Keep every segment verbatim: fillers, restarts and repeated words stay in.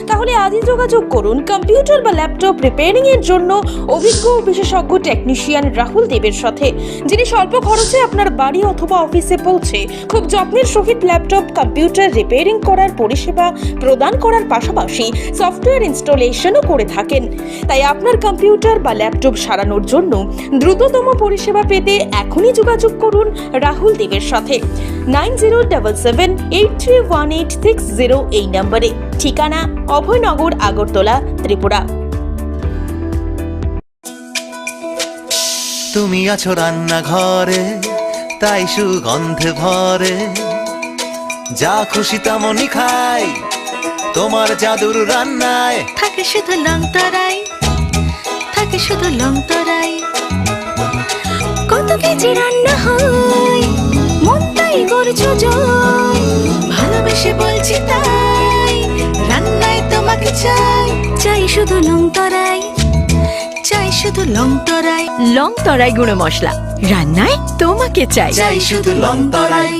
তাহলে আজই যোগাযোগ করুন কম্পিউটার বা ল্যাপটপ রিপেয়ারিং এর জন্য অভিজ্ঞ ও বিশেষজ্ঞ টেকনিশিয়ান রাহুল দেবের সাথে, যিনি স্বল্প খরচে আপনার বাড়ি অথবা অফিসে পৌঁছে খুব যত্নের সহিত ল্যাপটপ কম্পিউটার রিপেয়ারিং করার পরিষেবা প্রদান করার পাশাপাশি সফটওয়্যার ইনস্টলেশনও করে থাকেন। তাই আপনার কম্পিউটার বা ল্যাপটপ সারানোর জন্য দ্রুততম পরিষেবা পেতে এখনই যোগাযোগ করুন রাহুল দেবের সাথে nine zero double seven eight three one eight six zero এই নম্বরে। ঠিকানা অভয়নগর, আগরতলা, ত্রিপুরা। তুমি আছো রান্নাঘরে, তাই সুগন্ধে ভরে। যা খুশি তেমনই খাই, তোমার জাদুর রান্নায়। থাকে শুধু লং তরাই, থাকে শুধু লং তরাই। কত কেজি রান্না হয়, মন তাই করছো জয়। ভালোবেসে বলছি তাই, রান্নায় তোমাকে চাই। চাই শুধু লং তরাই, চাই শুধু লং তরাই। লং তরাই গুঁড়ো মশলা, রান্নায় তোমাকে চাই। চাই শুধু লং তরাই।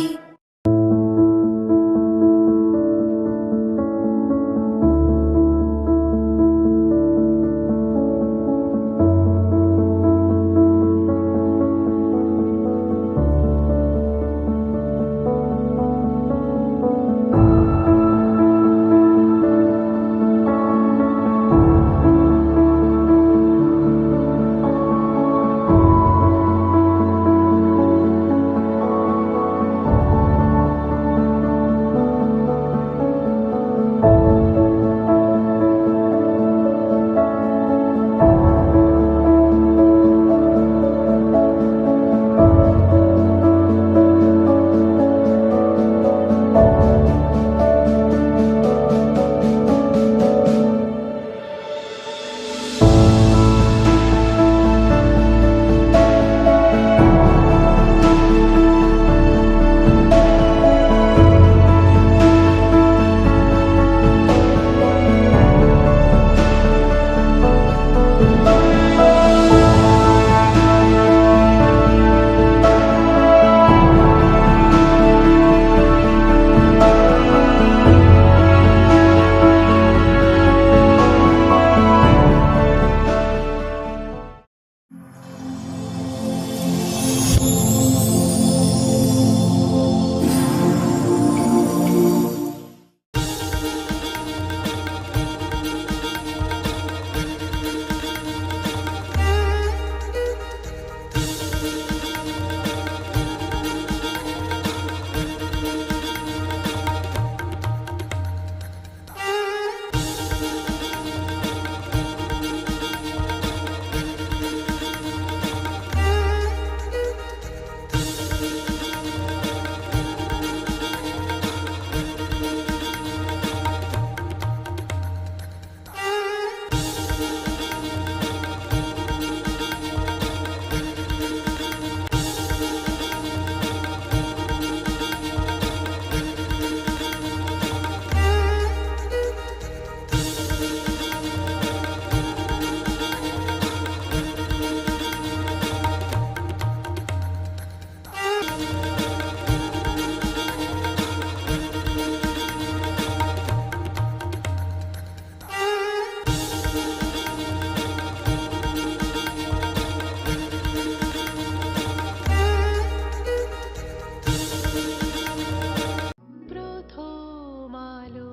প্রথম আলো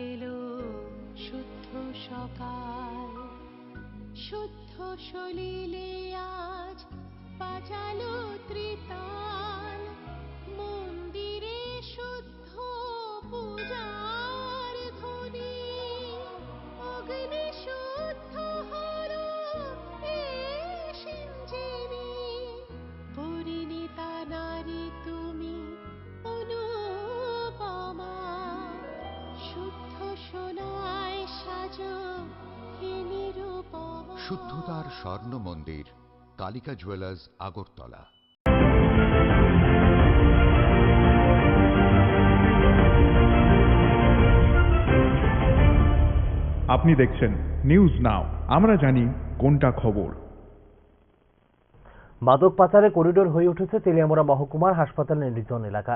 এলো শুদ্ধ সকাল, শুদ্ধ সলিলে আজ বাজালো ত্রিতাল। মন্দিরে শুদ্ধ পূজার ধ্বনি, অগ্নি শুদ্ধ হলো এ সিঞ্জীবী। পরিণীতা নারী তুমি অনুপমা, শুদ্ধ সোনায় সাজো হে নিরুপমা। শুদ্ধতার স্বর্ণ মন্দির, কালিকা জুয়েলার্স, আগরতলা। আপনি দেখছেন নিউজ নাও, আমরা জানি কোনটা খবর। মাদক পাচারে করিডোর হয়ে উঠেছে তেলিয়ামুড়া মহকুমার হাসপাতাল নির্জন এলাকা।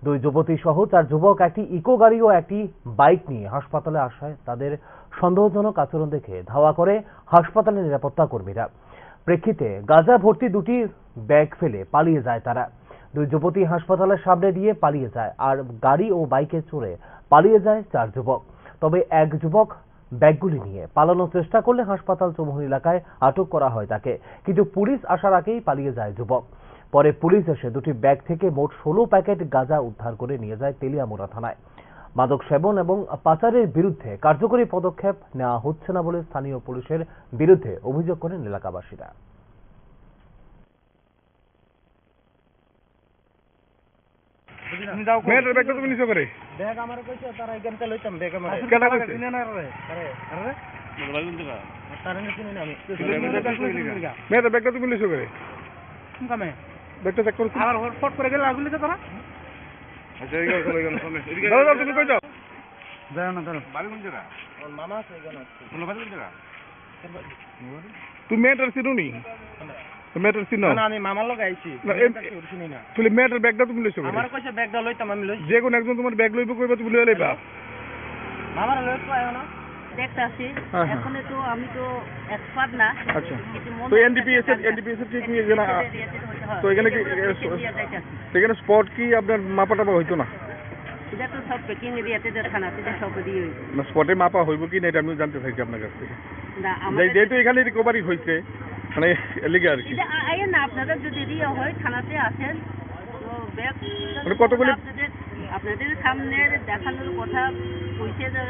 দুই যুবতী সহ চার যুবক একটি ইকো গাড়ি ও একটি বাইক নিয়ে হাসপাতালে আসায় তাদের সন্দেহজনক আচরণ দেখে ধাওয়া করে হাসপাতালের নিরাপত্তা কর্মীরা। প্রেক্ষিতে গাঁজা ভর্তি দুটি ব্যাগ ফেলে পালিয়ে যায় তারা। দুই যুবতী হাসপাতালের সামনে দিয়ে পালিয়ে যায়, আর গাড়ি ও বাইকে চড়ে পালিয়ে যায় চার যুবক। তবে এক যুবক ব্যাগগুলি নিয়ে পালানোর চেষ্টা করলে হাসপাতাল চৌমুহনী এলাকায় আটক করা হয় তাকে, কিন্তু পুলিশ আসার আগেই পালিয়ে যায় যুবক। পরে পুলিশ এসে দুটি ব্যাগ থেকে মোট ষোলো প্যাকেট গাঁজা উদ্ধার করে নিয়ে যায় তেলিয়ামুড়া থানায়। মাদক সেবন এবং পাচারের বিরুদ্ধে কার্যকরী পদক্ষেপ নেওয়া হচ্ছে না বলে স্থানীয় পুলিশের বিরুদ্ধে অভিযোগ করেন এলাকাবাসীরা। তুমি যাও কই? মেয়েটার ব্যাগটা তুমি নিছো করে? ব্যাগ আমার কইছে, তারা এখান থেকে লইতাম ব্যাগ আমার। কেটা কইছে? আরে, আরে। তারা না চিনি না আমি। মেয়েটার ব্যাগটা তুমি নিছো করে? কোন কামে? ব্যাগটা চেক করো। আবার ফট করে গেল, আগুন দিতে তারা? আচ্ছা, এই গেল, চলে গেল, চলে। এদিকে দাঁড়াও, দাঁড়াও, তুমি কই যাও? দাঁড়াও না, দাঁড়াও। বাড়ি কোন জায়গা? আমার মামা আছে এখানে। তোমার বাড়ি কোন জায়গা? তুমি মেয়েটার চিনো নি? তো মেয়েটার চিনো? না, না, আমি মামার লগে আইছি। না, আমি এম-, মেয়েটার চিনি না। তাহলে মেয়েটার ব্যাগটা তুমি লইছো করে? আমার কইছে ব্যাগটা লইতাম, আমি লইছি। যে কোনো একজন তোমার ব্যাগ লইবো কইবা, তুমি লইয়া লইবা। মামার লই তো আয় না। দেখতে আসি। হ্যাঁ, হ্যাঁ। এখন তো আমি তো এক্সপার্ট না। আচ্ছা। কিন্তু মনে তো হয় এনডিপিএস এর, একটা এনডিপিএস এর কি, কি এখানে, এনডিপিএস এর ইয়েতে হয়তো হয়। তো এখানে কি, এই যে এ, ওরা স-, দিয়ে যাইতে আসি। তো এখানে স্পট কি আপনার মাপা টাপা হইতো না? এটা তো সব প্যাকিং এরিয়াতে যে থানাতে যে সব দিয়ে হইতো। না, স্পটে মাপা হইব কি না এটা আমি জানতে চাইছি আপনার কাছ থেকে। না, যে-, আমাদের যেহেতু এখানে রিকভারি হয়েছে, মানে, এর লিগে আর কি। এটা আ-, আইয়েন না, আপনারা যদি রিয়া হয়, থানাতে আসেন, তো ব্যাগ মানে, কতগুলি আপনাদের, আপনাদের সামনে দেখানোর কথা কইছে যে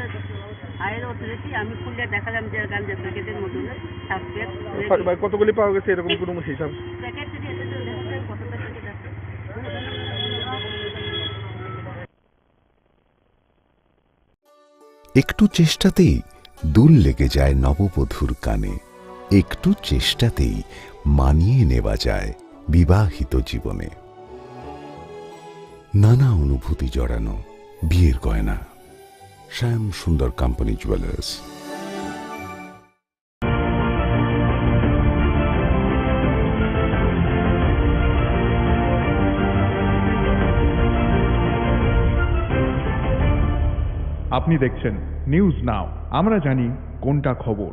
হায়ার অথরিটি, আমি খুলে দেখালাম যে গাঞ্জা প্যাকেটের মতো সাসপেক্ট। ভাই, কতগুলি পাওয়া গেছে এরকম কোনো হিসাব? প্যাকেট যদি এসে তো দেখা যায় কতটা প্যাকেট আছে। একটু চেষ্টাতেই দুল লেগে যায় নববধূর কানে, একটু চেষ্টাতেই মানিয়ে নেওয়া যায় বিবাহিত জীবনে। নানা অনুভূতি জড়ানো বিয়ের গয়না। শ্যাম সুন্দর কোম্পানি জুয়েলার্স। আপনি দেখছেন নিউজ নাও, আমরা জানি কোনটা খবর।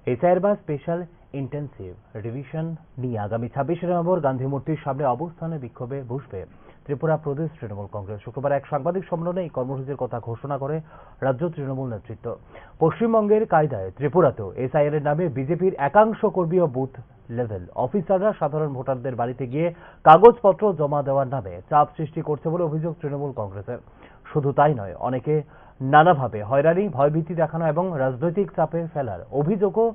এসআইআর বা স্পেশাল ইন্টেনসিভ রিভিশন নিয়ে আগামী ছাব্বিশে নভেম্বর গান্ধী মূর্তির সামনে অবস্থানে বিক্ষোভে বসবে ত্রিপুরা প্রদেশ তৃণমূল কংগ্রেস। শুক্রবার এক সাংবাদিক সম্মেলনে এই কর্মসূচির কথা ঘোষণা করে রাজ্য তৃণমূল নেতৃত্ব। পশ্চিমবঙ্গের কায়দায় ত্রিপুরাতেও এসআইআর এর নামে বিজেপির একাংশ কর্মী ও বুথ লেভেল অফিসাররা সাধারণ ভোটারদের বাড়িতে গিয়ে কাগজপত্র জমা দেওয়ার নামে চাপ সৃষ্টি করছে বলে অভিযোগ তৃণমূল কংগ্রেসের। শুধু তাই নয়, অনেকে নানাভাবে হয়রানি, ভয়ভীতি দেখানো এবং রাজনৈতিক চাপে ফেলার অভিযোগও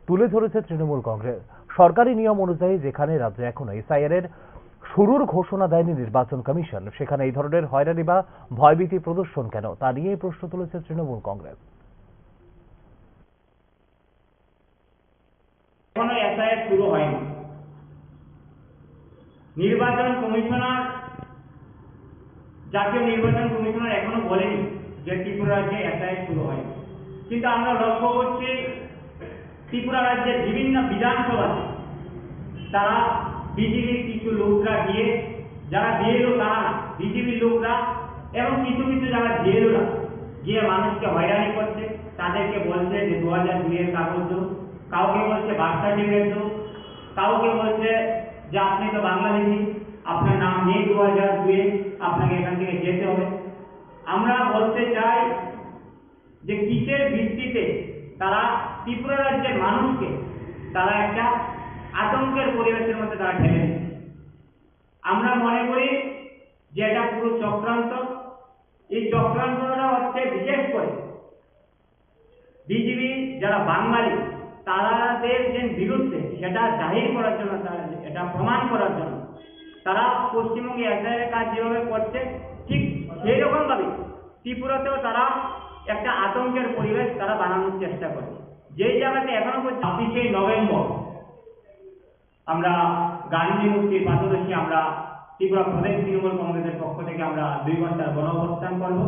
তুলে ধরেছে তৃণমূল কংগ্রেস। সরকারি নিয়ম অনুযায়ী যেখানে রাজ্যে এখনো এসআইআর এর শুরুর ঘোষণা দেয়নি নির্বাচন কমিশন, সেখানে এই ধরনের হয়রানি বা ভয়ভীতি প্রদর্শন কেন, তা নিয়েই প্রশ্ন তুলেছে তৃণমূল কংগ্রেস। এখনো এসআইআর শুরু হয়নি। নির্বাচন কমিশনার, জাতীয় নির্বাচন কমিশনার এখনো বলেনি যে ত্রিপুরা রাজ্যে এসআইআর শুরু হয়নি। কিন্তু আমরা লক্ষ্য করছি ত্রিপুরা রাজ্যের বিভিন্ন বিধানসভাতে তারা বিজেপির কিছু লোকরা গিয়ে, যারা বিএলও তারা না, বিজেপির লোকরা এবং কিছু কিছু যারা বিএলওরা গিয়ে মানুষকে হয়রানি করছে, তাদেরকে বলছে যে দু হাজার দুই এর কাগজ দেন, কাউকে বলছে বার্থ সার্টিফিকেট দেন, কাউকে বলছে যে আপনি তো বাংলাদেশি, আপনার নাম নেই দু হাজার দুই এ, আপনাকে এখান থেকে যেতে হবে। আমরা বলতে চাই যে কিসের ভিত্তিতে তারা ত্রিপুরা রাজ্যের মানুষকে তারা একটা আতঙ্কের পরিবেশের মধ্যে তারা ঠেলে দিচ্ছে। আমরা মনে করি যে এটা পুরো চক্রান্ত। এই চক্রান্তটা হচ্ছে বিশেষ করে বিজেপি যারা বাঙালি, তাদের যে বিরুদ্ধে সেটা জাহির করার জন্য, তারা এটা প্রমাণ করার জন্য তারা পশ্চিমবঙ্গে এসআইআর এর কাজ যেভাবে করছে, ঠিক সেই রকম ভাবে ত্রিপুরাতেও তারা একটা আতঙ্কের পরিবেশ তারা বানানোর চেষ্টা করে। যেই জায়গাতে এখনো পর্যন্ত ছাব্বিশে নভেম্বর আমরা গান্ধী মূর্তির পাদদেশে আমরা ত্রিপুরা প্রদেশ তৃণমূল কংগ্রেসের পক্ষ থেকে আমরা দুই ঘন্টার গণ অবস্থান করব।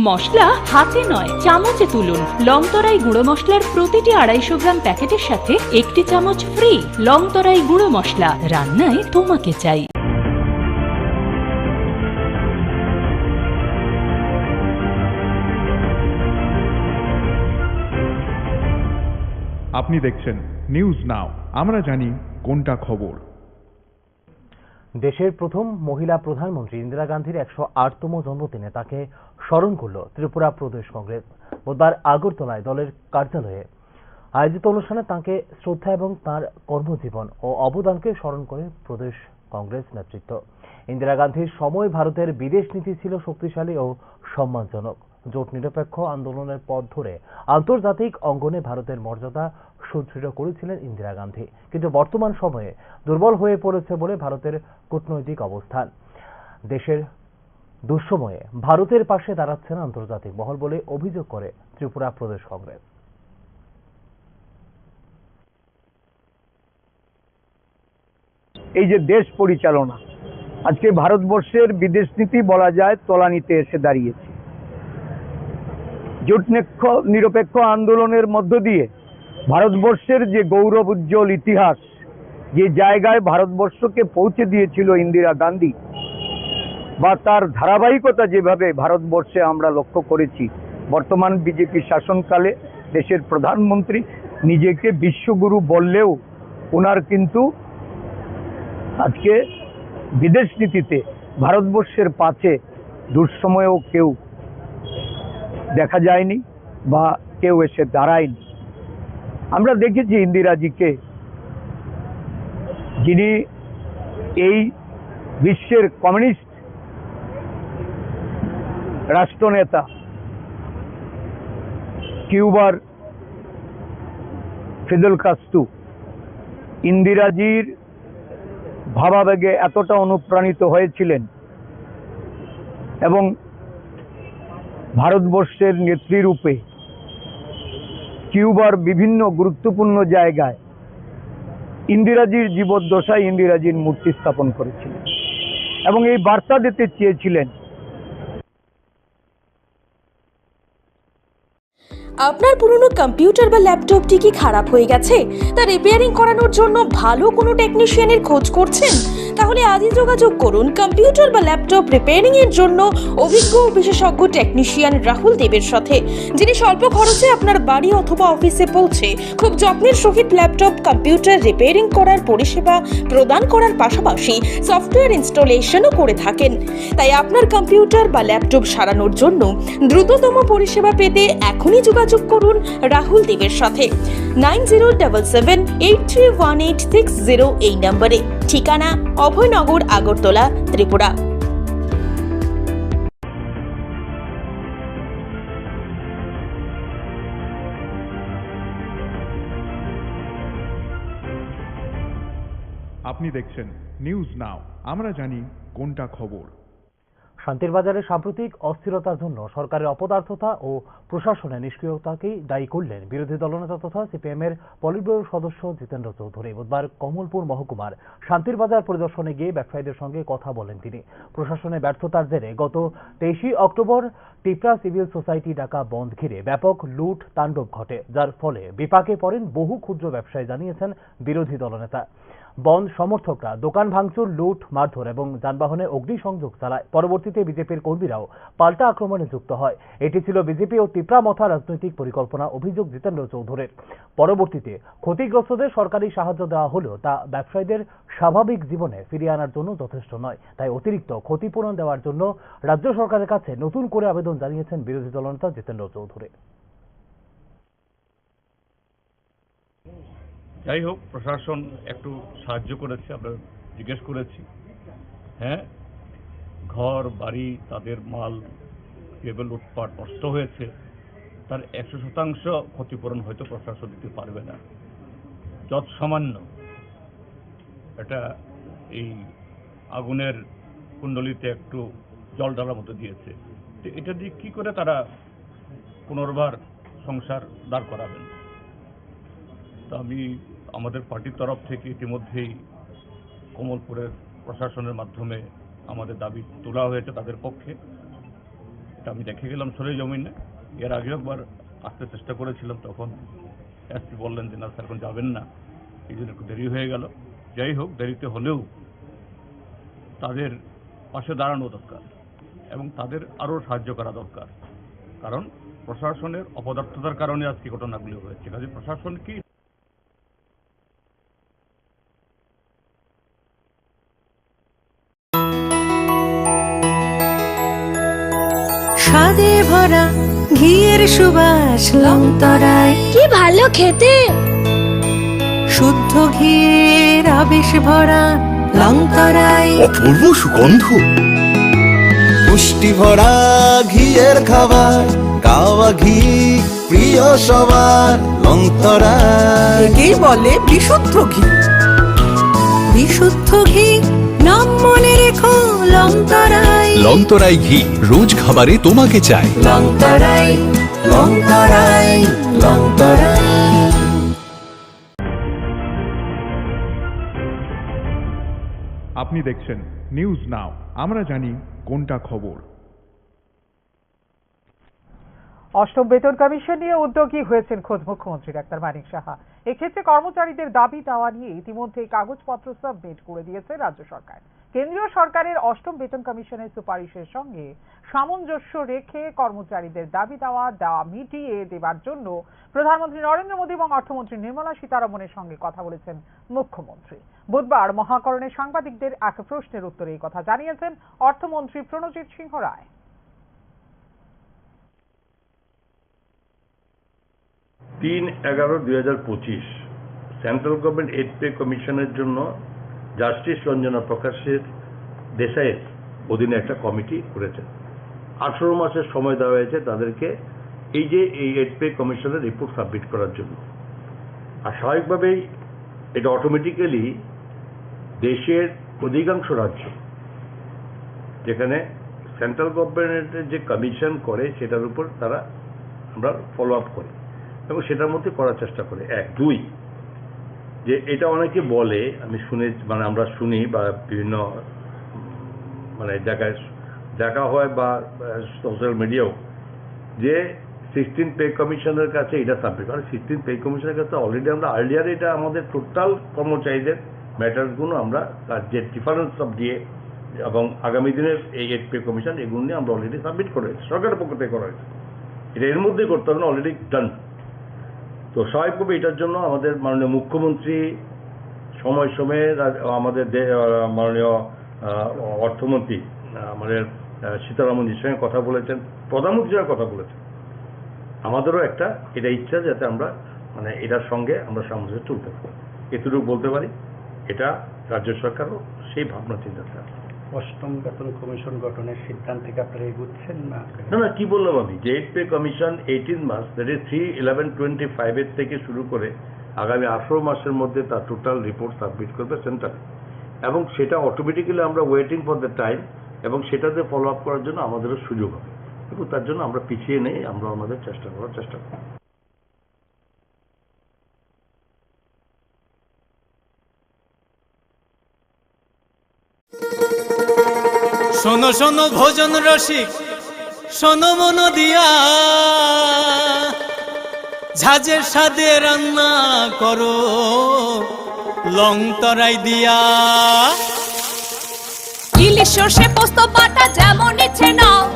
মশলা হাতে নয়, চামচে তুলুন। লংতরাই গুঁড়ো মশলার প্রতিটি আড়াইশো গ্রাম প্যাকেটের সাথে একটি চামচ ফ্রি। লংতরাই গুঁড়ো মশলা, রান্নায় তোমাকে চাই। আপনি দেখছেন নিউজ নাও, আমরা জানি কোনটা খবর। দেশের প্রথম মহিলা প্রধানমন্ত্রী ইন্দিরা গান্ধীর একশো আটতম জন্মদিনে তাকে স্মরণ করল ত্রিপুরা প্রদেশ কংগ্রেস। বুধবার আগরতলায় দলের কার্যালয়ে আয়োজিত অনুষ্ঠানে তাঁকে শ্রদ্ধা এবং তাঁর কর্মজীবন ও অবদানকে স্মরণ করে প্রদেশ কংগ্রেস নেতৃত্ব। ইন্দিরা গান্ধীর সময় ভারতের বিদেশ নীতি ছিল শক্তিশালী ও সম্মানজনক। জোট নিরপেক্ষ আন্দোলনের পথ ধরে আন্তর্জাতিক অঙ্গনে ভারতের মর্যাদা সুদৃঢ় করেছিলেন ইন্দিরা গান্ধী, কিন্তু বর্তমান সময়ে দুর্বল হয়ে পড়েছে বলে ভারতের কূটনৈতিক অবস্থান। দেশের দুঃসময়ে ভারতের পাশে দাঁড়াচ্ছেন আন্তর্জাতিক মহল বলে অভিযোগ করে ত্রিপুরা প্রদেশ কংগ্রেস। এই যে দেশ পরিচালনা, আজকে ভারতবর্ষের বিদেশ নীতি বলা যায় তলানিতে এসে দাঁড়িয়েছে। জোট নিরপেক্ষ আন্দোলনের মধ্য দিয়ে ভারতবর্ষের যে গৌরব উজ্জ্বল ইতিহাস, যে জায়গায় ভারতবর্ষকে পৌঁছে দিয়েছিল ইন্দিরা গান্ধী, বা তার ধারাবাহিকতা যেভাবে ভারতবর্ষে আমরা লক্ষ্য করেছি, বর্তমান বিজেপি শাসনকালে দেশের প্রধানমন্ত্রী নিজেকে বিশ্বগুরু বললেও ওনার কিন্তু আজকে বিদেশ নীতিতে ভারতবর্ষের পাশে দুঃসময়েও কেউ দেখা যায়নি বা কেউ এসে দাঁড়ায়নি। আমরা দেখেছি ইন্দিরাজিকে, যিনি এই বিশ্বের কমিউনিস্ট রাষ্ট্রনেতা কিউবার ফিদেল কাস্ত্রো ইন্দিরাজির ভাবাবেগে এতটা অনুপ্রাণিত হয়েছিলেন এবং ভারতবর্ষের নেত্রী রূপে কিউবার বিভিন্ন গুরুত্বপূর্ণ জায়গায় ইন্দিরাজির জীবদ্দশায় ইন্দিরাজির মূর্তি স্থাপন করেছিলেন এবং এই বার্তা দিতে চেয়েছিলেন। আপনার পুরনো কম্পিউটার বা ল্যাপটপটি কি খারাপ হয়ে গেছে? তা রিপেয়ারিং করানোর জন্য ভালো কোনো টেকনিশিয়ানের খোঁজ করছেন? তাহলে আজই যোগাযোগ করুন কম্পিউটার বা ল্যাপটপ রিপেয়ারিং এর জন্য অভিজ্ঞ ও বিশেষজ্ঞ টেকনিশিয়ান রাহুল দেবের সাথে, যিনি স্বল্প খরচে আপনার বাড়ি অথবা অফিসে পৌঁছে খুব যত্নের সহিত ল্যাপটপ কম্পিউটার রিপেয়ারিং করার পরিষেবা প্রদান করার পাশাপাশি সফটওয়্যার ইনস্টলেশনও করে থাকেন। তাই আপনার কম্পিউটার বা ল্যাপটপ সারানোর জন্য দ্রুততম পরিষেবা পেতে এখনই যোগাযোগ করুন রাহুল দেবের সাথে nine zero double seven eight three one eight six zero এই নম্বরে। ঠিকানা অভয়নগর, আগরতলা, ত্রিপুরা। আপনি দেখছেন নিউজ নাও, আমরা জানি কোনটা খবর। শান্তির বাজারে সাম্প্রতিক অস্থিরতার জন্য সরকারের অপদার্থতা ও প্রশাসনের নিষ্ক্রিয়তাকেই দায়ী করলেন বিরোধী দলনেতা তথা সিপিএম এর পলিটব্যুরো সদস্য জিতেন্দ্র চৌধুরী। বুধবার কমলপুর মহকুমার শান্তির বাজার পরিদর্শনে গিয়ে ব্যবসায়ীদের সঙ্গে কথা বলেন তিনি। প্রশাসনের ব্যর্থতার জেরে গত তেইশে অক্টোবর টিপ্রা সিভিল সোসাইটি ডাকা বন্ধ ঘিরে ব্যাপক লুট তাণ্ডব ঘটে, যার ফলে বিপাকে পড়েন বহু ক্ষুদ্র ব্যবসায়ী, জানিয়েছেন বিরোধী দলনেতা। বন্ধ সমর্থকরা দোকান ভাঙচুর, লুট, মারধর এবং যানবাহনে অগ্নিসংযোগ চালায়। পরবর্তীতে বিজেপির কর্মীরাও পাল্টা আক্রমণে যুক্ত হয়। এটি ছিল বিজেপি ও তিপ্রা মথা রাজনৈতিক পরিকল্পনা, অভিযোগ জিতেন্দ্র চৌধুরীর। পরবর্তীতে ক্ষতিগ্রস্তদের সরকারি সাহায্য দেওয়া হলেও তা ব্যবসায়ীদের স্বাভাবিক জীবনে ফিরিয়ে আনার জন্য যথেষ্ট নয়। তাই অতিরিক্ত ক্ষতিপূরণ দেওয়ার জন্য রাজ্য সরকারের কাছে নতুন করে আবেদন জানিয়েছেন বিরোধী দলনেতা জিতেন্দ্র চৌধুরী। যাই হোক, প্রশাসন একটু সাহায্য করেছে, আমরা জিজ্ঞেস করেছি। হ্যাঁ, ঘর বাড়ি, তাদের মাল যেভাবে লুটপাট নষ্ট হয়েছে, তার একশো শতাংশ ক্ষতিপূরণ হয়তো প্রশাসন দিতে পারবে না, যৎসামান্য এটা এই আগুনের কুণ্ডলিতে একটু জল ঢালার মতো দিয়েছে। তো এটা দিয়ে কি করে তারা পুনর্বার সংসার দাঁড় করাবেন? তো আমি আমাদের পার্টির তরফ থেকে ইতিমধ্যেই কমলপুরের প্রশাসনের মাধ্যমে আমাদের দাবি তোলা হয়েছে তাদের পক্ষে। এটা আমি দেখে গেলাম সরেজমিনে। এর আগেও একবার আসতে চেষ্টা করেছিলাম, তখন এসপি বললেন যে, "না স্যার, এখন যাবেন না।" এই জন্য একটু দেরি হয়ে গেল। যাই হোক, দেরিতে হলেও তাদের পাশে দাঁড়ানো দরকার এবং তাদের আরও সাহায্য করা দরকার, কারণ প্রশাসনের অপদার্থতার কারণে আজকে ঘটনাগুলি হয়েছে। কাজে প্রশাসন কি স্বাদে ভরা ঘিয়ের সুবাস লংতরাই। কি ভালো খেতে! শুদ্ধ ঘিয়ের আবেশ ভরা লংতরাই। অপূর্ব সুগন্ধ। পুষ্টি ভরা ঘিয়ের খাবার, কাওয়া ঘি প্রিয় সবার, লংতরাই। একেই বলে বিশুদ্ধ ঘি। বিশুদ্ধ ঘি, নাম মনে রেখো, লংতরাই। লংতরাই ঘি, রোজ খাবারে তোমাকে চাই। লংতরাই, লংতরাই, লংতরাই। আপনি দেখছেন নিউজ নাও, আমরা জানি কোনটা খবর। অষ্টম বেতন কমিশন নিয়ে উদ্যোগী হয়েছেন খোদ মুখ্যমন্ত্রী ডাক্তার মানিক সাহা। এক্ষেত্রে কর্মচারীদের দাবি দাওয়া নিয়ে ইতিমধ্যেই কাগজপত্র সাবমিট করে দিয়েছে রাজ্য সরকার। কেন্দ্রীয় সরকারের অষ্টম বেতন কমিশনের সুপারিশের সঙ্গে সামঞ্জস্য রেখে কর্মচারীদের দাবি দাওয়া দাওয়া মিটিয়ে দেবার জন্য প্রধানমন্ত্রী নরেন্দ্র মোদী এবং অর্থমন্ত্রী নির্মলা সীতারমণের সঙ্গে কথা বলেছেন মুখ্যমন্ত্রী। বুধবার মহাকরণে সাংবাদিকদের এক প্রশ্নের উত্তরে এই কথা জানিয়েছেন অর্থমন্ত্রী প্রণজিৎ সিংহ রায়। তিন এগারো দুই হাজার পঁচিশ সেন্ট্রাল গভর্নমেন্ট এইট পে কমিশনের জন্য জাস্টিস রঞ্জনা প্রকাশের দেশাইয়ের অধীনে একটা কমিটি করেছেন। আঠারো মাসের সময় দেওয়া হয়েছে তাদেরকে এই যে এই এইট পে কমিশনের রিপোর্ট সাবমিট করার জন্য। আর স্বাভাবিকভাবেই এটা অটোমেটিক্যালি দেশের অধিকাংশ রাজ্য যেখানে সেন্ট্রাল গভর্নমেন্টের যে কমিশন করে সেটার উপর তারা আমরা ফলো আপ করি এবং সেটার মধ্যে করার চেষ্টা করি। এক, দুই, যে এটা অনেকে বলে, আমি শুনে, মানে আমরা শুনি বা বিভিন্ন উম, মানে জায়গায় দেখা হয় বা সোশ্যাল মিডিয়াও, যে সিক্সটিন পে কমিশনের কাছে এটা সাবমিট, কারণ সিক্সটিন পে কমিশনের কাছে অলরেডি আমরা আর্লিয়ার এটা আমাদের টোটাল কর্মচারীদের ম্যাটারগুলো আমরা তার যে ডিফারেন্স অফ ডিএ এবং আগামী দিনের এই এইট পে কমিশন, এগুলো নিয়ে আমরা অলরেডি সাবমিট করে হয়েছে, সরকারের পক্ষ থেকে করা হয়েছে। এটা এর মধ্যেই করতে হবে না, অলরেডি ডান। তো স্বাভাবিকভাবে এটার জন্য আমাদের মাননীয় মুখ্যমন্ত্রী সময় সময়ে রা- আমাদের দে- আহ, মাননীয় আহ, অর্থমন্ত্রী আহ, আমাদের আহ, সীতারামনজির সঙ্গে কথা বলেছেন, প্রধানমন্ত্রীর সঙ্গে কথা বলেছেন। আমাদেরও একটা এটা ইচ্ছা যাতে আমরা মানে এটার সঙ্গে আমরা সামঞ্জস্য চলতে পারি, এতটুকু বলতে পারি। এটা রাজ্য সরকারও সেই ভাবনা চিন্তাতে আছে। অষ্টম বেতন কমিশন গঠনের সিদ্ধান্তে কি আপনারা এগুচ্ছেন না? না, না, কি বললাম আমি, যে এইট পে কমিশন এইটিন মাস, that is three eleven twenty five এর থেকে শুরু করে আগামী আঠারো মাসের মধ্যে তার টোটাল রিপোর্ট সাবমিট করবে সেন্টারে, এবং সেটা অটোমেটিক্যালি আমরা ওয়েটিং ফর দ্য টাইম, এবং সেটাতে ফলো আপ করার জন্য আমাদেরও সুযোগ হবে, এবং তার জন্য আমরা পিছিয়ে নেই, আমরা আমাদের চেষ্টা করার চেষ্টা করব। শোনো শোনো ভোজন রসিক, শোনো মন দিয়া, ঝাঁঝের স্বাদে রান্না করো লং তরাই দিয়া। ইলিশ সর্ষে পোস্ত বাটা যেমন ইচ্ছে নাও,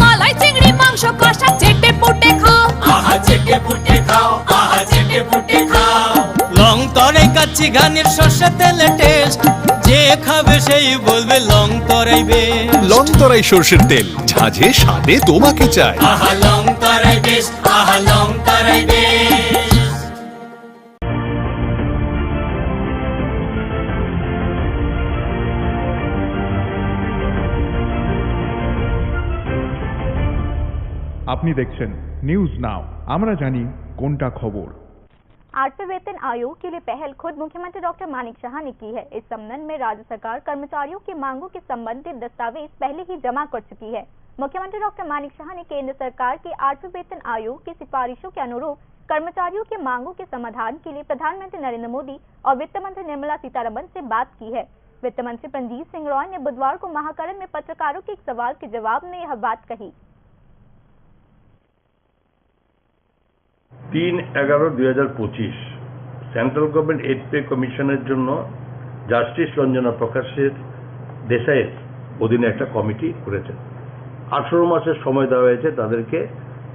মালাই চিংড়ি মাংস কষা চেটে পুটে খাও। আহা চেটে পুটে খাও, আহা চেটে পুটে খাও। লং তরাই কাচ্চি ঘানির সর্ষে তেলে টেস্ট, যে খাবে সেই বলবে লং তরাই বেশ। লং তরাই সর্ষের তেল, ঝাঁঝে স্বাদে তোমাকে চাই। আহা লং তরাই বেশ, আহা লং তরাই বেশ। আপনি দেখছেন নিউজ নাও, আমরা জানি কোনটা খবর। आठवें वेतन आयोग के लिए पहल खुद मुख्यमंत्री डॉक्टर मानिक साहा ने की है। इस संबंध में राज्य सरकार कर्मचारियों की मांगों के संबंधित दस्तावेज पहले ही जमा कर चुकी है। मुख्यमंत्री डॉक्टर मानिक साहा ने केंद्र सरकार के आठवें वेतन आयोग की सिफारिशों के अनुरूप कर्मचारियों की मांगों के समाधान के लिए प्रधानमंत्री नरेंद्र मोदी और वित्त मंत्री निर्मला सीतारमण से बात की है। वित्त मंत्री प्रंजीत सिंह रॉय ने बुधवार को महाकरण में पत्रकारों के एक सवाल के जवाब में यह बात कही। তিন এগারো দুই হাজার পঁচিশ সেন্ট্রাল গভর্নমেন্ট এইট পে কমিশনের জন্য জাস্টিস রঞ্জনা প্রকাশের দেশাইয়ের অধীনে একটা কমিটি করেছেন। আঠারো মাসের সময় দেওয়া হয়েছে তাদেরকে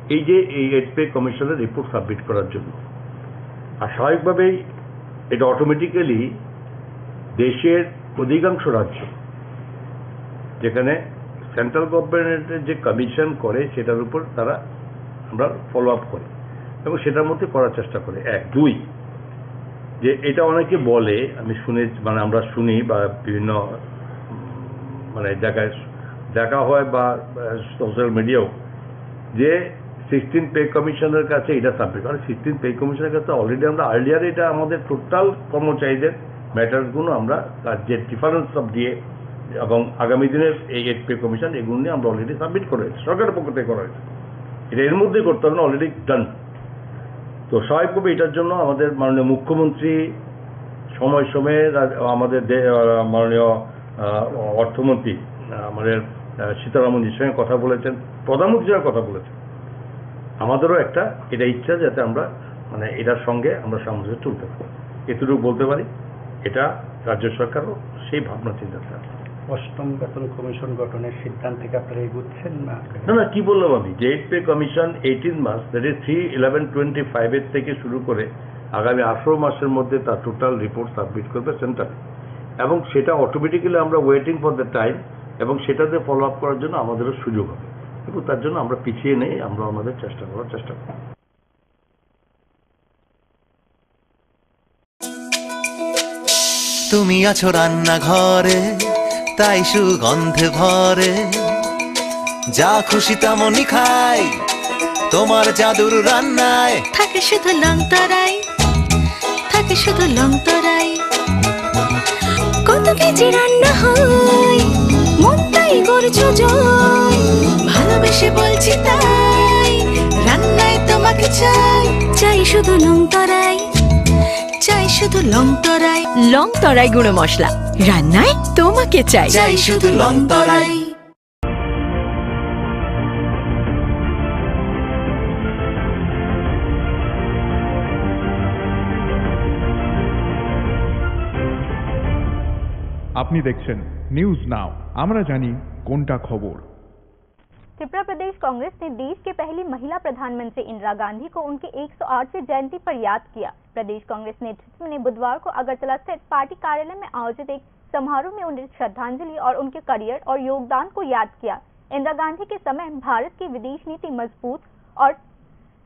এই যে এই এইট পে কমিশনের রিপোর্ট সাবমিট করার জন্য। আর স্বাভাবিকভাবেই এটা অটোমেটিক্যালি দেশের অধিকাংশ রাজ্য যেখানে সেন্ট্রাল গভর্নমেন্টের যে কমিশন করে, সেটার উপর তারা, আমরা ফলো আপ করি এবং সেটার মধ্যে করার চেষ্টা করি। এক। দুই, যে এটা অনেকে বলে, আমি শুনে, মানে, আমরা শুনি বা বিভিন্ন, উম, মানে, জায়গায় দেখা হয় বা, আহ, সোশ্যাল মিডিয়াও, যে সিক্সটিন পে কমিশনের কাছে এটা সাবমিট, কারণ সিক্সটিন পে কমিশনের কাছে অলরেডি আমরা আর্লিয়ার এটা আমাদের টোটাল কর্মচারীদের ম্যাটারগুলো আমরা তার যে ডিফারেন্স অফ দিয়ে এবং আগামী দিনের এই এইট পে কমিশন, এগুলো নিয়ে আমরা অলরেডি সাবমিট করে রেখেছি, সরকারের পক্ষ থেকে করা হয়েছে। এটা এর মধ্যেই করতে হবে না, অলরেডি ডান। তো স্বাভাবিকভাবে এটার জন্য আমাদের মাননীয় মুখ্যমন্ত্রী সময় সময়ে রা-, আমাদের দে-, আহ, মাননীয়, আহ, অর্থমন্ত্রী, আহ, আমাদের, আহ, সীতারামনজির সঙ্গে কথা বলেছেন, প্রধানমন্ত্রীর সঙ্গে কথা বলেছেন। আমাদেরও একটা এটা ইচ্ছা যাতে আমরা, মানে, এটার সঙ্গে আমরা সামঞ্জস্য তুলতে পারি, এতটুকু বলতে পারি। এটা রাজ্য সরকারও সেই ভাবনা চিন্তা আছে। অষ্টম বেতন কমিশন গঠনের সিদ্ধান্তে কি আপনারা এগুচ্ছেন না? না, না, কি বললাম আমি, যে এইট পে কমিশন এইটিন মাস, that is three eleven twenty five এর থেকে শুরু করে আগামী আঠারো মাসের মধ্যে তার টোটাল রিপোর্ট সাবমিট করবে সেন্টারে, এবং সেটা অটোমেটিক্যালি আমরা ওয়েটিং ফর দ্য টাইম, এবং সেটাতে ফলো আপ করার জন্য আমাদেরও সুযোগ হবে, এবং তার জন্য আমরা পিছিয়ে নেই, আমরা আমাদের চেষ্টা করার চেষ্টা করব। তুমি আছো রান্নাঘরে, তাই সুগন্ধে ভরে। যা খুশি তেমনই খাই, তোমার জাদুর রান্নায়। থাকে শুধু লং তরাই, থাকে শুধু লং তরাই। কত কেজি রান্না হয়, মনটাই করছো জয়। ভালোবেসে বলছি তাই, রান্নায় তোমাকে চাই। চাই শুধু লং তরাই, চাই শুধু লং তরাই। লং তরাই গুঁড়ো মশলা, রান্নায় তোমাকে চাই। চাই শুধু লং তরাই। আপনি দেখছেন নিউজ নাও, আমরা জানি কোনটা খবর। त्रिपुरा प्रदेश कांग्रेस ने देश के पहली महिला प्रधानमंत्री इंदिरा गांधी को उनके एक सौ आठवीं जयंती पर याद किया। प्रदेश कांग्रेस नेतृत्व ने बुधवार को अगरतला स्थित पार्टी कार्यालय में आयोजित एक समारोह में उन्हें श्रद्धांजलि और उनके करियर और योगदान को याद किया। इंदिरा गांधी के समय भारत की विदेश नीति मजबूत और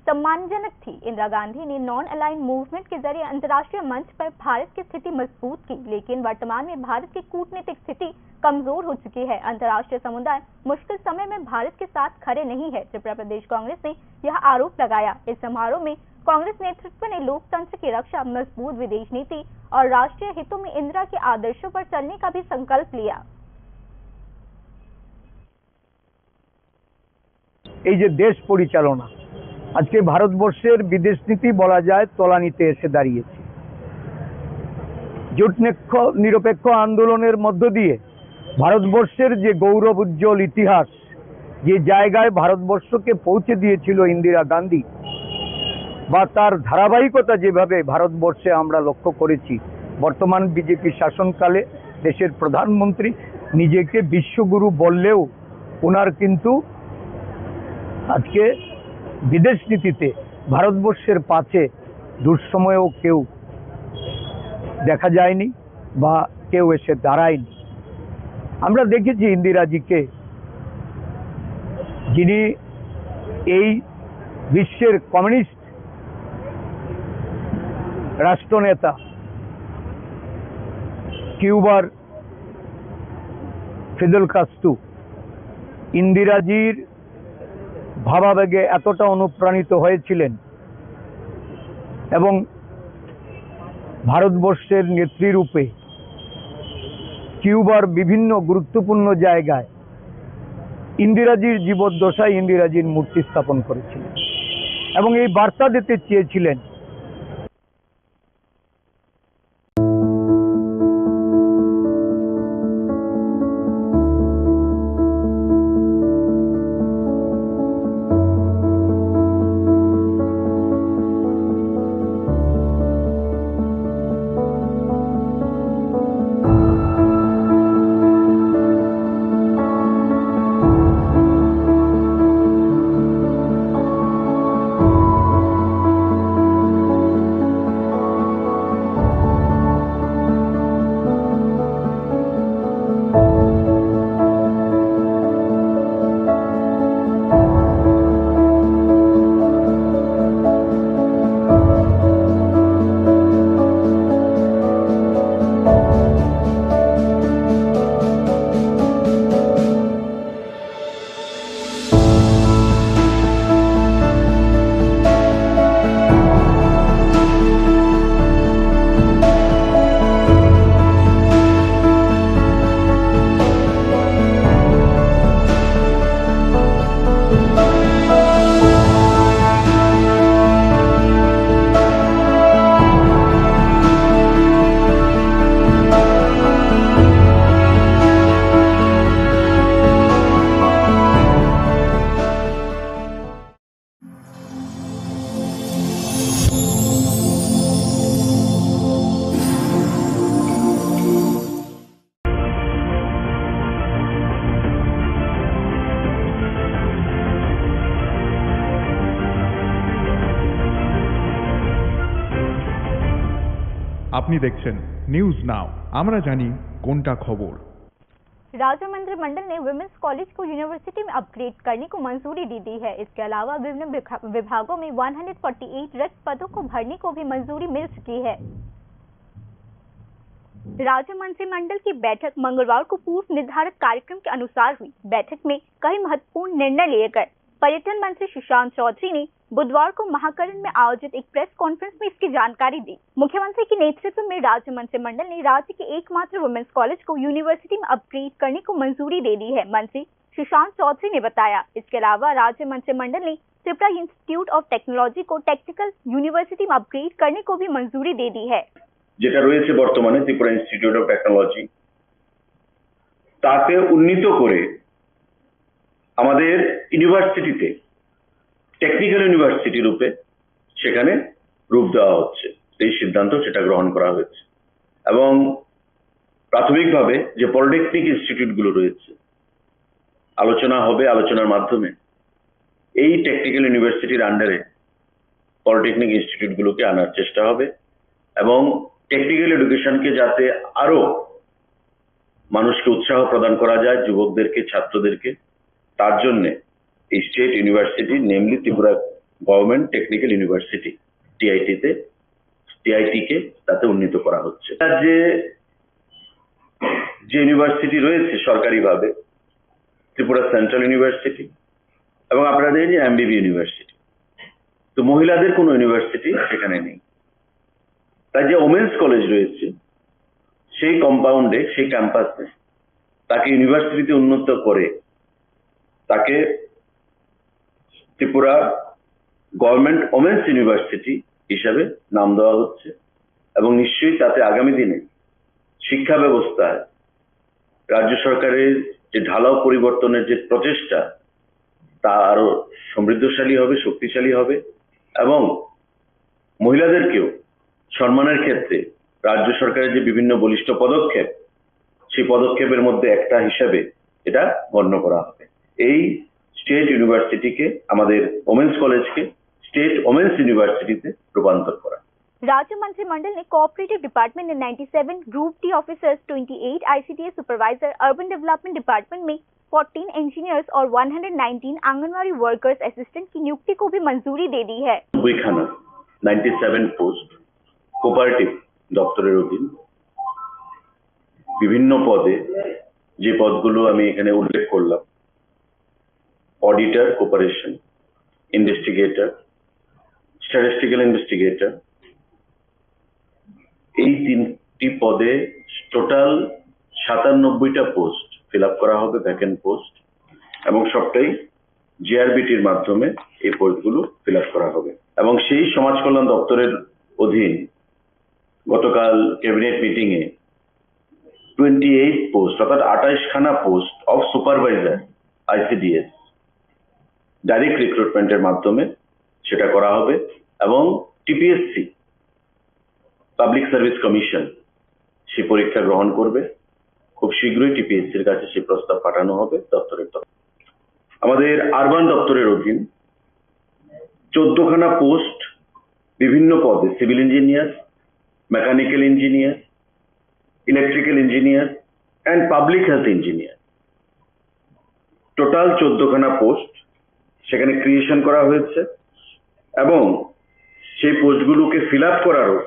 सम्मानजनक थी। इंदिरा गांधी ने नॉन अलाइंड मूवमेंट के जरिए अंतर्राष्ट्रीय मंच पर भारत की स्थिति मजबूत की, लेकिन वर्तमान में भारत की कूटनीतिक स्थिति कमजोर हो चुकी है। अंतर्राष्ट्रीय समुदाय मुश्किल समय में भारत के साथ खड़े नहीं है, त्रिपुरा प्रदेश कांग्रेस ने यह आरोप लगाया। इस समारोह में कांग्रेस नेतृत्व ने लोकतंत्र की रक्षा, मजबूत विदेश नीति और राष्ट्रीय हितों में इंदिरा के आदर्शों पर चलने का भी संकल्प लिया। এই যে দেশ পরিচালনা, আজকে ভারতবর্ষের বিদেশ নীতি বলা যায় তলানিতে এসে দাঁড়িয়েছে। জোট নিক্ষ-, নিরপেক্ষ আন্দোলনের মধ্য দিয়ে ভারতবর্ষের যে গৌরব উজ্জ্বল ইতিহাস, যে জায়গায় ভারতবর্ষকে পৌঁছে দিয়েছিল ইন্দিরা গান্ধী, বা তার ধারাবাহিকতা যেভাবে ভারতবর্ষে আমরা লক্ষ্য করেছি, বর্তমান বিজেপি শাসনকালে দেশের প্রধানমন্ত্রী নিজেকে বিশ্বগুরু বললেও ওনার কিন্তু আজকে বিদেশ নীতিতে ভারতবর্ষের পাশে দুঃসময়েও কেউ দেখা যায়নি বা কেউ এসে দাঁড়ায়নি। আমরা দেখেছি ইন্দিরাজিকে, যিনি এই বিশ্বের কমিউনিস্ট রাষ্ট্রনেতা কিউবার ফিদেল কাস্ত্রো ইন্দিরাজির ভাবাবেগে এতটা অনুপ্রাণিত হয়েছিলেন এবং ভারতবর্ষের নেত্রী রূপে কিউবার বিভিন্ন গুরুত্বপূর্ণ জায়গায় ইন্দিরাজির জীবদ্দশায় ইন্দিরাজির মূর্তি স্থাপন করেছিলেন এবং এই বার্তা দিতে চেয়েছিলেন। আপনি দেখছেন নিউজ নাও, আমরা জানি কোনটা খবর। राज्य मंत्रिमंडल ने वुमेन्स कॉलेज को यूनिवर्सिटी में अपग्रेड करने को मंजूरी दे दी है। इसके अलावा विभिन्न विभा-, विभागों में एक सौ अड़तालीस रिक्त पदों को भरने को भी मंजूरी मिल चुकी है। राज्य मंत्रिमंडल की बैठक मंगलवार को पूर्व निर्धारित कार्यक्रम के अनुसार हुई। बैठक में कई महत्वपूर्ण निर्णय लिए गए। पर्यटन मंत्री सुशांत चौधरी ने बुधवार को महाकरण में आयोजित एक प्रेस कॉन्फ्रेंस में इसकी जानकारी दी। मुख्यमंत्री के नेतृत्व में राज्य मंत्रिमंडल ने राज्य के एकमात्र वुमेन्स कॉलेज को यूनिवर्सिटी में अपग्रेड करने को मंजूरी दे दी है, मंत्री सुशांत चौधरी ने बताया। इसके अलावा राज्य मंत्रिमंडल ने त्रिपुरा इंस्टीट्यूट ऑफ टेक्नोलॉजी को टेक्निकल यूनिवर्सिटी में अपग्रेड करने को भी मंजूरी दे दी है। যেটা রয়েছে বর্তমানে ত্রিপুরা ইনস্টিটিউট অফ টেকনোলজি, তাকে উন্নীত করে আমাদের ইউনিভার্সিটিতে টেকনিক্যাল ইউনিভার্সিটি রূপে সেখানে রূপ দেওয়া হচ্ছে। এই সিদ্ধান্ত সেটা গ্রহণ করা হয়েছে এবং প্রাথমিকভাবে যে পলিটেকনিক ইনস্টিটিউটগুলো রয়েছে, আলোচনা হবে, আলোচনার মাধ্যমে এই টেকনিক্যাল ইউনিভার্সিটির আন্ডারে পলিটেকনিক ইনস্টিটিউটগুলোকে আনার চেষ্টা হবে এবং টেকনিক্যাল এডুকেশনকে যাতে আরও মানুষকে উৎসাহ প্রদান করা যায়, যুবকদেরকে, ছাত্রদেরকে, তার জন্যে এই state university, namely Tripura government technical university, টিআইটিতে, টিআইটিকে তাতে উন্নীত করা হচ্ছে। রাজ্যে যে ইউনিভার্সিটি রয়েছে সরকারিভাবে, ত্রিপুরা সেন্ট্রাল ইউনিভার্সিটি এবং আপনাদের যে এমবিবি ইউনিভার্সিটি, তো মহিলাদের কোনো ইউনিভার্সিটি সেখানে নেই। তাই যে ওমেন্স কলেজ রয়েছে, সেই কম্পাউন্ডে, সেই ক্যাম্পাসে তাকে ইউনিভার্সিটিতে উন্নীত করে তাকে ত্রিপুরা গভর্নমেন্ট ওমেন্স ইউনিভার্সিটি হিসাবে নাম দেওয়া হচ্ছে এবং নিশ্চয়ই তাতে আগামী দিনে শিক্ষা ব্যবস্থায় রাজ্য সরকারের যে ঢালাও পরিবর্তনের যে প্রচেষ্টা, তা আরো সমৃদ্ধশালী হবে, শক্তিশালী হবে এবং মহিলাদেরকেও সম্মানের ক্ষেত্রে রাজ্য সরকারের যে বিভিন্ন বলিষ্ঠ পদক্ষেপ, সেই পদক্ষেপের মধ্যে একটা হিসাবে এটা গণ্য করা হবে। এই স্টেট ইউনিভার্সিটিকে, আমাদের ওমেন্স কলেজকে স্টেট ওমেন্স ইউনিভার্সিটিতে রূপান্তর করা। राज्य मंत्रिमंडल ने कोऑपरेटिव डिपार्टमेंट में ninety seven group D officers, twenty eight ICDS supervisor, urban development department में फोर्टीन इंजीनियर्स और one hundred nineteen anganwadi workers assistant की नियुक्ति को भी मंजूरी दे दी है। নব্বই খানা, নাইনটি সেভেন পোস্ট, কোপারেটিভ দপ্তরের অধীন বিভিন্ন পদে, যে পদগুলো আমি এখানে উল্লেখ করলাম, auditor, cooperation, investigator, statistical investigator, এই তিনটি পদে টোটাল সাতানব্বইটা পোস্ট ফিল আপ করা হবে, ভ্যাকেন্ট পোস্ট, এবং সবটাই জিআরবিটির মাধ্যমে এই পোস্টগুলো ফিল আপ করা হবে। এবং সেই সমাজ কল্যাণ দপ্তরের অধীন গতকাল ক্যাবিনেট মিটিংয়ে টোয়েন্টি এইট পোস্ট, অর্থাৎ আঠাইশ খানা post of supervisor ICDS direct রিক্রুটমেন্টের মাধ্যমে সেটা করা হবে এবং টিপিএসসি, পাবলিক সার্ভিস কমিশন, সেই পরীক্ষা গ্রহণ করবে। খুব শীঘ্রই টিপিএসসির কাছে সেই প্রস্তাব পাঠানো হবে দপ্তরের তরফ। আমাদের আরবান দপ্তরের অধীন চোদ্দখানা পোস্ট বিভিন্ন পদে, civil engineer, mechanical engineer, electrical engineer and public health engineer, total চোদ্দখানা পোস্ট সেখানে ক্রিয়েশন করা হয়েছে এবং সেই পোস্টগুলোকে ফিল আপ করারও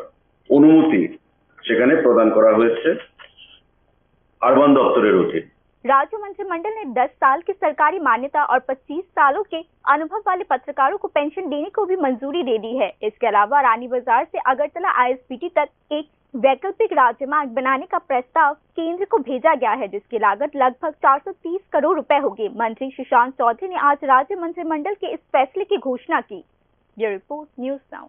অনুমতি সেখানে প্রদান করা হয়েছে আরবান দপ্তরের অধীন। राज्य मंत्रिमंडल ने दस साल की सरकारी मान्यता और पच्चीस सालों के अनुभव वाले पत्रकारों को पेंशन देने को भी मंजूरी दे दी है। इसके अलावा रानी बाजार से अगरतला आईएसबीटी तक एक वैकल्पिक राजमार्ग बनाने का प्रस्ताव केंद्र को भेजा गया है, जिसकी लागत लगभग चार सौ तीस करोड़ रुपए होगी। मंत्री सुशांत चौधरी ने आज राज्य मंत्रिमंडल के इस फैसले की घोषणा की। Bureau report, news now.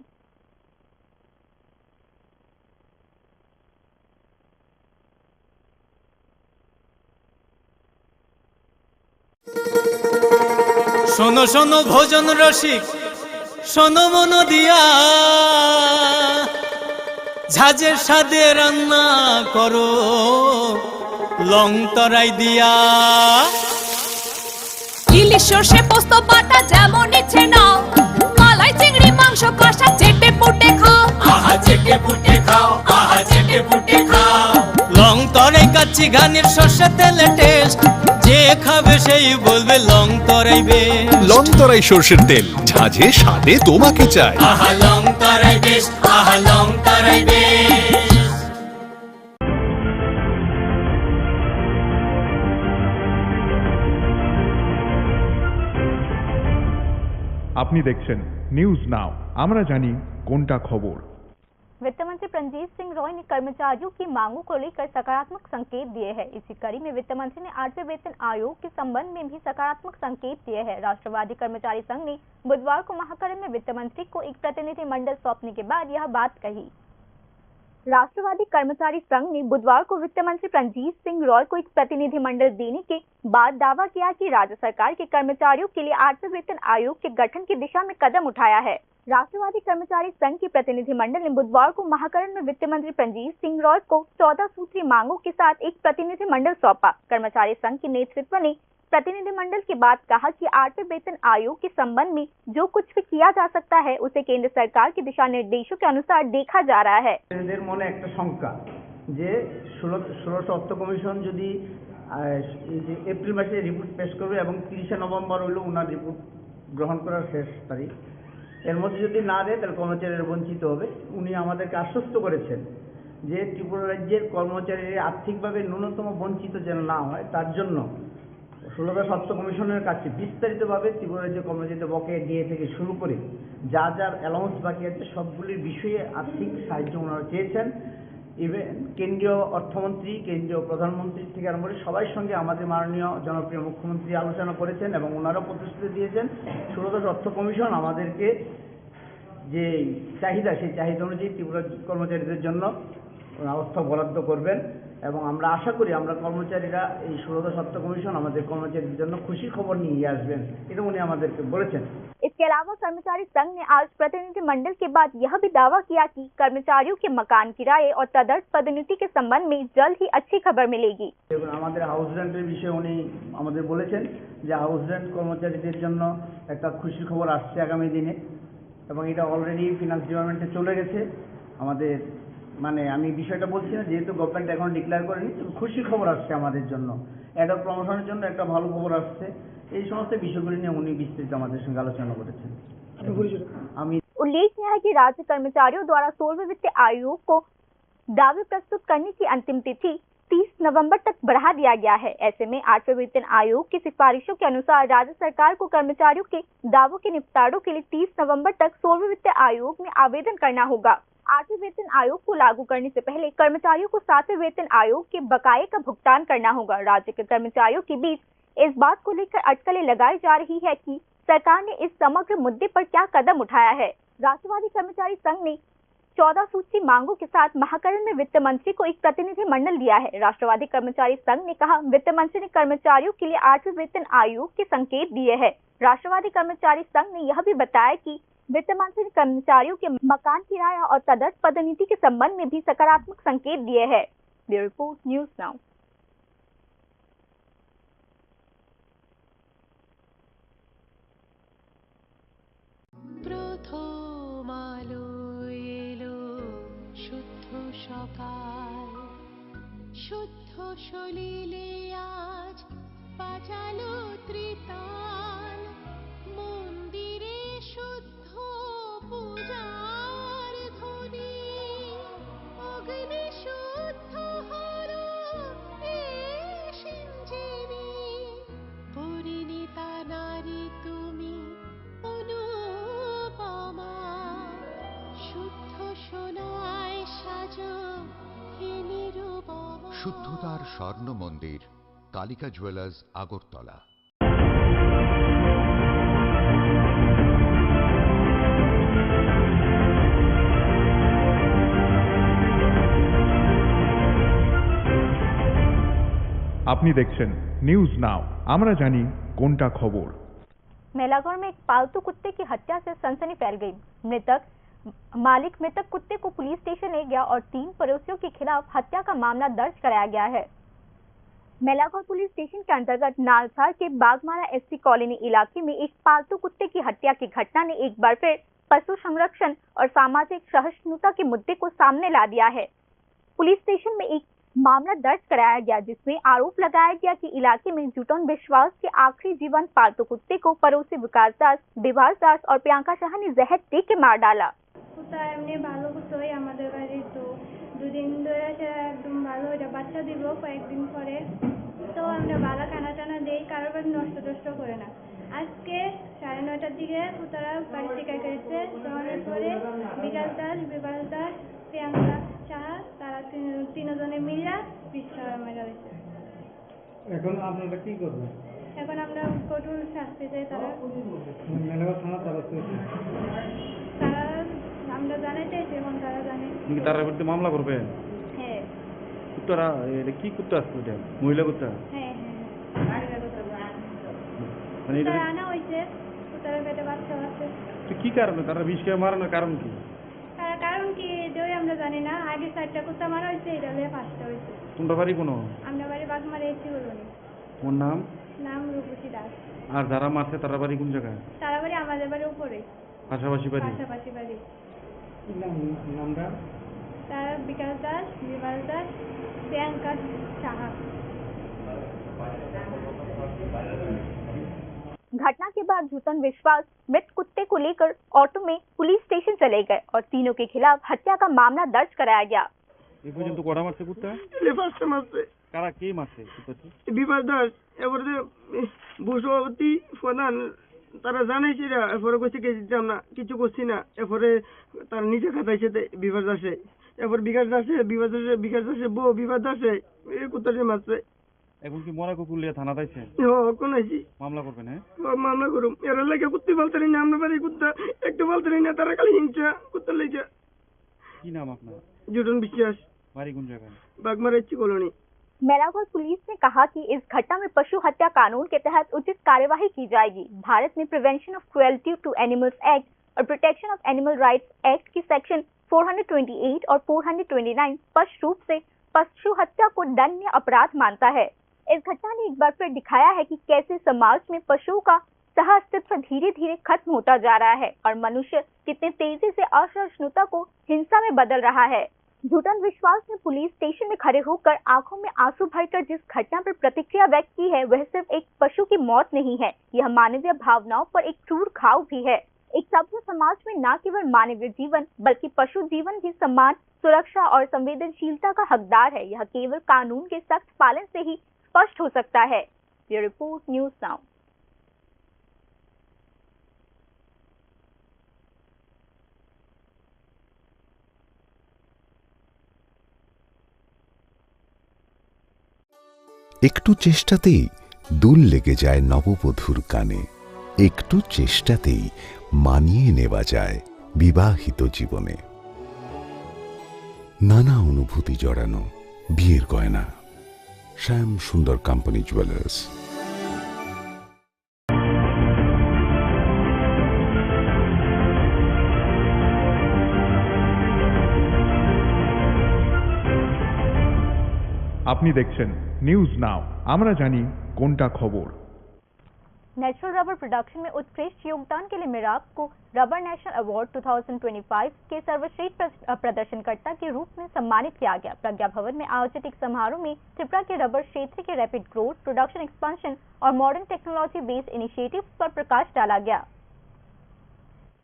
শোনো শোনো ভজন রসিক, শোনো মন দিয়া, ঝাঁঝের স্বাদে রান্না করো লং তরাই দিয়া। ইলিশ সর্ষে পোস্ত বাটা যেমন ইচ্ছে নাও, মালাই চিংড়ি মাংস কষা চেটে পুটে খাও। আহা চেটে পুটে খাও, আহা চিগানির সর্ষে তেলে টেস্ট, যে খাবে সেই বলবে লং তরাই বেশ। লং তরাই সর্ষের তেল, ঝাঁঝে স্বাদে তোমাকে চাই। আহা, লং তরাই বেশ, আহা, লং তরাই বেশ। আপনি দেখছেন নিউজ নাও, আমরা জানি কোনটা খবর। वित्त मंत्री प्रंजीत सिंह रॉय ने कर्मचारियों की मांगों को लेकर सकारात्मक संकेत दिए हैं। इसी कड़ी में वित्त मंत्री ने आठवें वेतन आयोग के संबंध में भी सकारात्मक संकेत दिए हैं। राष्ट्रवादी कर्मचारी संघ ने बुधवार को महाकरण में वित्त मंत्री को एक प्रतिनिधिमंडल सौंपने के बाद यह बात कही। राष्ट्रवादी कर्मचारी संघ ने बुधवार को वित्त मंत्री प्रंजीत सिंह रॉय को एक प्रतिनिधिमंडल देने के बाद दावा किया कि राज्य सरकार के कर्मचारियों के लिए आठवें वेतन आयोग के गठन की दिशा में कदम उठाया है। राष्ट्रवादी कर्मचारी संघ के प्रतिनिधिमंडल ने बुधवार को महाकरण में वित्त मंत्री प्रंजीत सिंह रॉय को चौदह सूत्री मांगों के साथ एक प्रतिनिधिमंडल सौंपा। कर्मचारी संघ के नेतृत्व ने प्रतिनिधिमंडल के बाद कहा कि आठवें वेतन आयोग के संबंध में जो कुछ भी किया जा सकता है, उसे केंद्र सरकार के दिशा निर्देशों के अनुसार देखा जा रहा है। এদের মনে একটা শঙ্কা যে ষোলো ষোলোশো অর্থ কমিশন যদি আহ, এই যে এপ্রিল মাসে রিপোর্ট পেশ করবে এবং তিরিশে নভেম্বর হইল ওনার রিপোর্ট গ্রহণ করার শেষ তারিখ। এর মধ্যে যদি না দেয়, তাহলে কর্মচারীরা বঞ্চিত হবে। উনি আমাদেরকে আশ্বস্ত করেছেন যে ত্রিপুরা রাজ্যের কর্মচারীরা আর্থিকভাবে ন্যূনতম বঞ্চিত যেন না হয়, তার জন্য ষোলোদশ অর্থ কমিশনের কাছে বিস্তারিতভাবে ত্রিপুরা রাজ্যের কর্মচারীদের বকেয়া ডিএ থেকে শুরু করে যা যা অ্যালাউন্স বাকি আছে, সবগুলির বিষয়ে আর্থিক সাহায্য ওনারা চেয়েছেন। ইভেন কেন্দ্রীয় অর্থমন্ত্রী, কেন্দ্রীয় প্রধানমন্ত্রী থেকে আরম্ভ করে সবাই সঙ্গে আমাদের মাননীয় জনপ্রিয় মুখ্যমন্ত্রী আলোচনা করেছেন এবং ওনারাও প্রতিশ্রুতি দিয়েছেন ষোলোদশ অর্থ কমিশন আমাদেরকে যে চাহিদা, সেই চাহিদা অনুযায়ী ত্রিপুরা কর্মচারীদের জন্য অর্থ বরাদ্দ করবেন এবং আমরা আশা করি আমরা কর্মচারীরা এই ষোলোদশ অর্থ কমিশন আমাদের কর্মচারীদের জন্য খুশি খবর নিয়ে আসবেন, এটা উনি আমাদেরকে বলেছেন। इसके अलावा कर्मचारी संघ ने आज प्रतिनिधिमंडल के बाद यह भी दावा किया कि कर्मचारियों के मकान किराए और तदर्थ पदोन्नति के संबंध में जल्द ही अच्छी खबर मिलेगी। এবং আমাদের হাউস রেন্টের বিষয়ে উনি আমাদের বলেছেন যে হাউস রেন্ট কর্মচারীদের জন্য একটা খুশি খবর আসছে আগামী দিনে, এবং এটা অলরেডি ফিনান্স ডিপার্টমেন্টে চলে গেছে। আমাদের মানে আমি বিষয়টা বলছি না, যেহেতু গভর্নমেন্ট এখন ডিক্লেয়ার করেনি, তবে খুশি খবর আসছে আমাদের জন্য। অ্যাডহক প্রমোশনের জন্য একটা ভালো খবর আসছে। এই সমস্ত বিষয়গুলি নিয়ে উনি বিস্তৃত আমাদের সঙ্গে আলোচনা করেছেন। আমি उल्लेखनीय है कि राज्य कर्मचारियों द्वारा सोलहवें वित्त आयोग को दावे प्रस्तुत करने की अंतिम तिथि तीस नवंबर तक बढ़ा दिया गया है। ऐसे में आठवें वेतन आयोग की सिफारिशों के अनुसार राज्य सरकार को कर्मचारियों के दावों के निपटारों के लिए तीस नवंबर तक सोलहवें वित्त आयोग में आवेदन करना होगा। आठवें वेतन आयोग को लागू करने से पहले कर्मचारियों को सातवें वेतन आयोग के बकाये का भुगतान करना होगा। राज्य के कर्मचारियों के बीच इस बात को लेकर अटकलें लगाई जा रही है कि सरकार ने इस समग्र मुद्दे पर क्या कदम उठाया है। राष्ट्रवादी कर्मचारी संघ ने चौदह सूत्री मांगों के साथ महाकरण में वित्त मंत्री को एक प्रतिनिधि मंडल दिया है। राष्ट्रवादी कर्मचारी संघ ने कहा, वित्त मंत्री ने कर्मचारियों के लिए आठवें वेतन आयोग के संकेत दिए हैं। राष्ट्रवादी कर्मचारी संघ ने यह भी बताया कि वित्त मंत्री ने कर्मचारियों के मकान किराया और तदर्थ पदोन्नति के संबंध में भी सकारात्मक संकेत दिए हैं। Bureau report, news now. প্রথম আলো এলো শুদ্ধ সকাল, শুদ্ধ সলিলে আজ বাজালো ত্রিতাল। মন্দিরে শুদ্ধ পূজার ধ্বনি, অগ্নি শুদ্ধ হলো এ সিঞ্জীবী। পরিণীতা নারী তুমি অনুপমা, শুদ্ধ সোনায় সাজো হে নিরুপমা। শুদ্ধতার স্বর্ণ মন্দির, কালিকা জুয়েলার্স, আগরতলা। আপনি দেখছেন নিউজ নাও, আমরা জানি কোনটা খবর। मेलागौर में एक पालतू कुत्ते की हत्या से सनसनी फैल गई। मृतक मालिक मृतक कुत्ते को पुलिस स्टेशन ले गया और तीन पड़ोसियों के खिलाफ हत्या का मामला दर्ज कराया गया है। मेलागौर पुलिस स्टेशन के अंतर्गत नालसार के बागमारा एससी कॉलोनी इलाके में एक पालतू कुत्ते की हत्या की घटना ने एक बार फिर पशु संरक्षण और सामाजिक सहिष्णुता के मुद्दे को सामने ला दिया है। पुलिस स्टेशन में एक मामला दर्ज कराया गया, जिसमें आरोप लगाया गया कि इलाके में जुटन विश्वास के आखिरी जीवंत पालतू कुत्ते को पड़ोसी विकास दास, देवास दास और प्रियंका शाह ने जहर दे के मार डाला। কুত্তা এমনি ভালো কুত্তাই আমাদের বাড়ি, তো দুদিন ধরে সে একদম ভালো, এটা বাচ্চা দিব কয়েকদিন পরে। তো আমরা ভালো খানা টানা দেই, কারোর বাড়ি নষ্ট টষ্ট করে না। আজকে সাড়ে নয়টার দিকে কুত্তারা বাড়ি শিকার করেছে, যাওয়ার পরে বিকাশ দাস, বিভাস দাস, প্রিয়াঙ্কা সাহা, তারা তিন, তিনজনে মিলে বিষ খাওয়া মারা হয়েছে। এখন আপনারা কি করবেন? এখন আমরা কঠোর শাস্তি চাই তারা। মেলাঘর থানা তারা তো তারা, আমরা জানাইতে চাইছি, এখন তারা জানে। তুমি কি তার বিরুদ্ধে মামলা করবে? হ্যাঁ। কুত্তারা, এটা কি কুত্তা আসছে এটা? মহিলা কুত্তা? হ্যাঁ, হ্যাঁ, হ্যাঁ। মানে এটা তারা আনা হয়েছে, তো তারা পেটে বাচ্চা আছে। তো কি কারণে তারা বিষ খেয়ে মারানোর কারণ কি? তারা কারণ কি, এটাই আমরা জানি না। আগে চারটা কুত্তা মারা হয়েছে, এটা হলে পাঁচটা হয়েছে। তোমরা বাড়ি কোনো? আমরা বাড়ি বাগমারা এসি কলোনি। তোমার নাম? নাম রূপসী দাস। আর যারা মারছে তারা বাড়ি কোন জায়গায়? তারা বাড়ি আমাদের বাড়ির উপরে। পাশাপাশি বাড়ি? পাশাপাশি বাড়ি। কি নাম, নামটা? তারা বিকাশ দাস, বিমল দাস, প্রিয়াঙ্কা সাহা। घटना के बाद जुटन विश्वास मृत कुत्ते को लेकर ऑटो में पुलिस स्टेशन चले गए और तीनों के खिलाफ हत्या का मामला दर्ज कराया गया। এ পর্যন্ত কটা মারছে কুত্তা? এটা পাঁচটা মারছে। কারা, কে মারছে কুত্তাটি? বিভাস দাস, এরপরে যে, এ, ভূসভাপতি প্রধান, তারা জানাইছে না, এরপরে কইছে কে দিতাম না, কিছু করছি না, এরপরে তারা নিজে খাতাইছে তে বিভাস দাসে, এরপর বিকাশ দাসে, বিভাস দাসে, বিকাশ দাসে বউ, বিভাস দাসে, এই কুত্তাটি মারছে। এখন কি মরা কুকুর লিয়ে থানা আইছে? হ, কোন আইছি? মামলা করবেন, হ্যাঁ? হ, মামলা করুম। এরা লাগে কুত্তি বলতে নেই না, আমরা বাড়ি কুত্তা, একটু বলতে নেই না, তারা খালি হিংসা, কুত্তা লেগে। কি নাম আপনার? জুটন বিশ্বাস। বাড়ি কোন জায়গায়? Bagmara AC colony. मेलाघर पुलिस ने कहा कि इस घटना में पशु हत्या कानून के तहत उचित कार्यवाही की जाएगी। भारत में prevention of cruelty to animals act और protection of animal rights act की section four hundred twenty eight और फ़ोर हंड्रेड ट्वेंटी नाइन स्पष्ट रूप से पशु हत्या को दंडनीय अपराध मानता है। इस घटना ने एक बार फिर दिखाया है कि कैसे समाज में पशुओं का सह अस्तित्व धीरे धीरे खत्म होता जा रहा है और मनुष्य कितने तेजी से असहिष्णुता को हिंसा में बदल रहा है। झूठन विश्वास ने पुलिस स्टेशन में खड़े होकर आंखों में आंसू भरकर जिस घटना पर प्रतिक्रिया व्यक्त की है, वह सिर्फ एक पशु की मौत नहीं है, यह मानवीय भावनाओं पर एक क्रूर घाव भी है। एक सभ्य समाज में न केवल मानवीय जीवन, बल्कि पशु जीवन भी सम्मान, सुरक्षा और संवेदनशीलता का हकदार है। यह केवल कानून के सख्त पालन से ही स्पष्ट हो सकता है। Bureau report, news now. একটু চেষ্টাতেই দুল লেগে যায় নববধূর কানে, একটু চেষ্টাতেই মানিয়ে নেওয়া যায় বিবাহিত জীবনে। নানা অনুভূতি জড়ানো বিয়ের গয়না। শ্যাম সুন্দর কোম্পানি জুয়েলার্স। আপনি দেখছেন নিউজ নাও, আমরা জানি কোনটা খবর। नेचुरल रबर प्रोडक्शन में उत्कृष्ट योगदान के लिए मेराब को rubber national award two thousand twenty five के सर्वश्रेष्ठ प्र-, अ, प्रदर्शनकर्ता के रूप में सम्मानित किया गया। प्रज्ञा भवन में आयोजित एक समारोह में त्रिपुरा के रबर क्षेत्र के रैपिड ग्रोथ, प्रोडक्शन एक्सपेंशन और मॉडर्न टेक्नोलॉजी बेस्ड इनिशिएटिव्स पर प्रकाश डाला गया।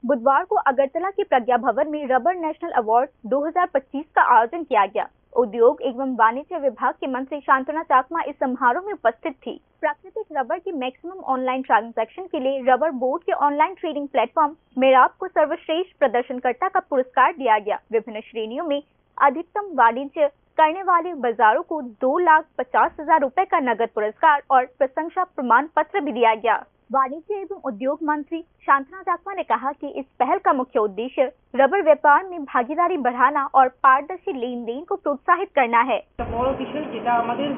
बुधवार को अगरतला के प्रज्ञा भवन में रबर नेशनल अवार्ड दो हज़ार पच्चीस का आयोजन किया गया। उद्योग एवं वाणिज्य विभाग के मंत्री शांतना चाकमा इस समारोह में उपस्थित थी। प्राकृतिक रबर के मैक्सिमम ऑनलाइन ट्रांजैक्शन के लिए रबर बोर्ड के ऑनलाइन ट्रेडिंग प्लेटफॉर्म मेराब को सर्वश्रेष्ठ प्रदर्शनकर्ता का पुरस्कार दिया गया। विभिन्न श्रेणियों में अधिकतम वाणिज्य करने वाले बाजारों को दो लाख पचास हजार रुपए का नगद पुरस्कार और प्रशंसा प्रमाण पत्र भी दिया गया। वाणिज्य एवं उद्योग मंत्री शांतना चाकमा ने कहा कि इस पहल का मुख्य उद्देश्य रबर व्यापार में भागीदारी बढ़ाना और पारदर्शी लेन देन को प्रोत्साहित करना है। একটা বড় বিষয়, যেটা আমাদের,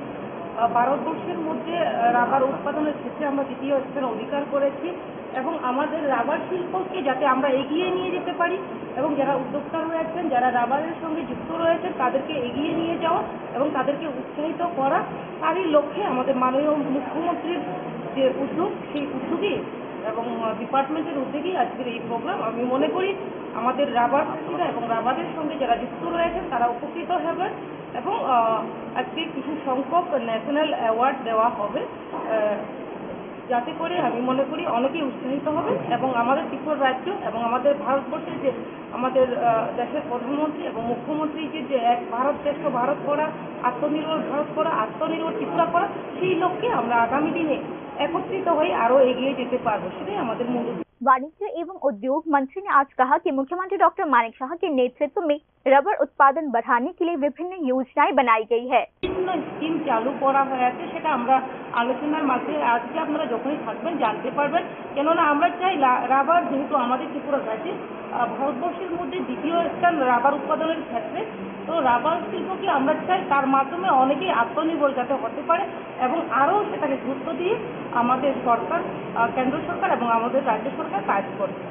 আহ, ভারতবর্ষের মধ্যে, আহ, রাবার উৎপাদনের ক্ষেত্রে আমরা দ্বিতীয় স্থান অধিকার করেছি এবং আমাদের রাবার শিল্পকে যাতে আমরা এগিয়ে নিয়ে যেতে পারি এবং যারা উদ্যোক্তা রয়েছেন, যারা রাবারের সঙ্গে যুক্ত রয়েছেন, তাদেরকে এগিয়ে নিয়ে যাওয়া এবং তাদেরকে উৎসাহিত করা, তারই লক্ষ্যে আমাদের মাননীয় মুখ্যমন্ত্রীর যে উদ্যোগ, সেই উদ্যোগেই এবং, আহ, ডিপার্টমেন্টের উদ্যোগেই আজকের এই প্রোগ্রাম। আমি মনে করি আমাদের রাবার চাষিরা এবং রাবারের সঙ্গে যারা যুক্ত রয়েছেন, তারা উপকৃত হবেন। এবং আহ, আজকে কিছু সংখ্যক ন্যাশনাল অ্যাওয়ার্ড দেওয়া হবে, আহ, যাতে করে আমি মনে করি অনেকেই উৎসাহিত হবে এবং আমাদের ত্রিপুরা রাজ্য এবং আমাদের ভারতবর্ষের যে আমাদের আহ, দেশের প্রধানমন্ত্রী এবং মুখ্যমন্ত্রী যে যে এক ভারত শ্রেষ্ঠ ভারত করা, আত্মনির্ভর ভারত করা, আত্মনির্ভর ত্রিপুরা করা, সেই লক্ষ্যে আমরা আগামী দিনে একত্রিত হয়ে আরো এগিয়ে যেতে পারবো, সেটাই আমাদের মূল উদ্দেশ্য। वाणिज्य एवं उद्योग मंत्री ने आज कहा कि मुख्यमंत्री डॉक्टर मानिक साहा के नेतृत्व में रबर उत्पादन बढ़ाने के लिए विभिन्न योजनाएं बनाई गई है। বিভিন্ন স্কিম চালু করা হয়ে আছে, সেটা আমরা আলোচনার মাঝে আজকে আপনারা যখনই থাকবেন জানতে পারবেন। কেননা আমরা চাই লা- রাবার যেহেতু আমাদের ত্রিপুরা রাজ্যে আহ, ভারতবর্ষের মধ্যে দ্বিতীয় স্থান রাবার উৎপাদনের ক্ষেত্রে, তো রাবার শিল্পকে আমরা চাই তার মাধ্যমে অনেকেই আত্মনির্ভর যাতে হতে পারে এবং আরও সেটাকে গুরুত্ব দিয়ে আমাদের সরকার, আহ, কেন্দ্র সরকার এবং আমাদের রাজ্য সরকার কাজ করছে।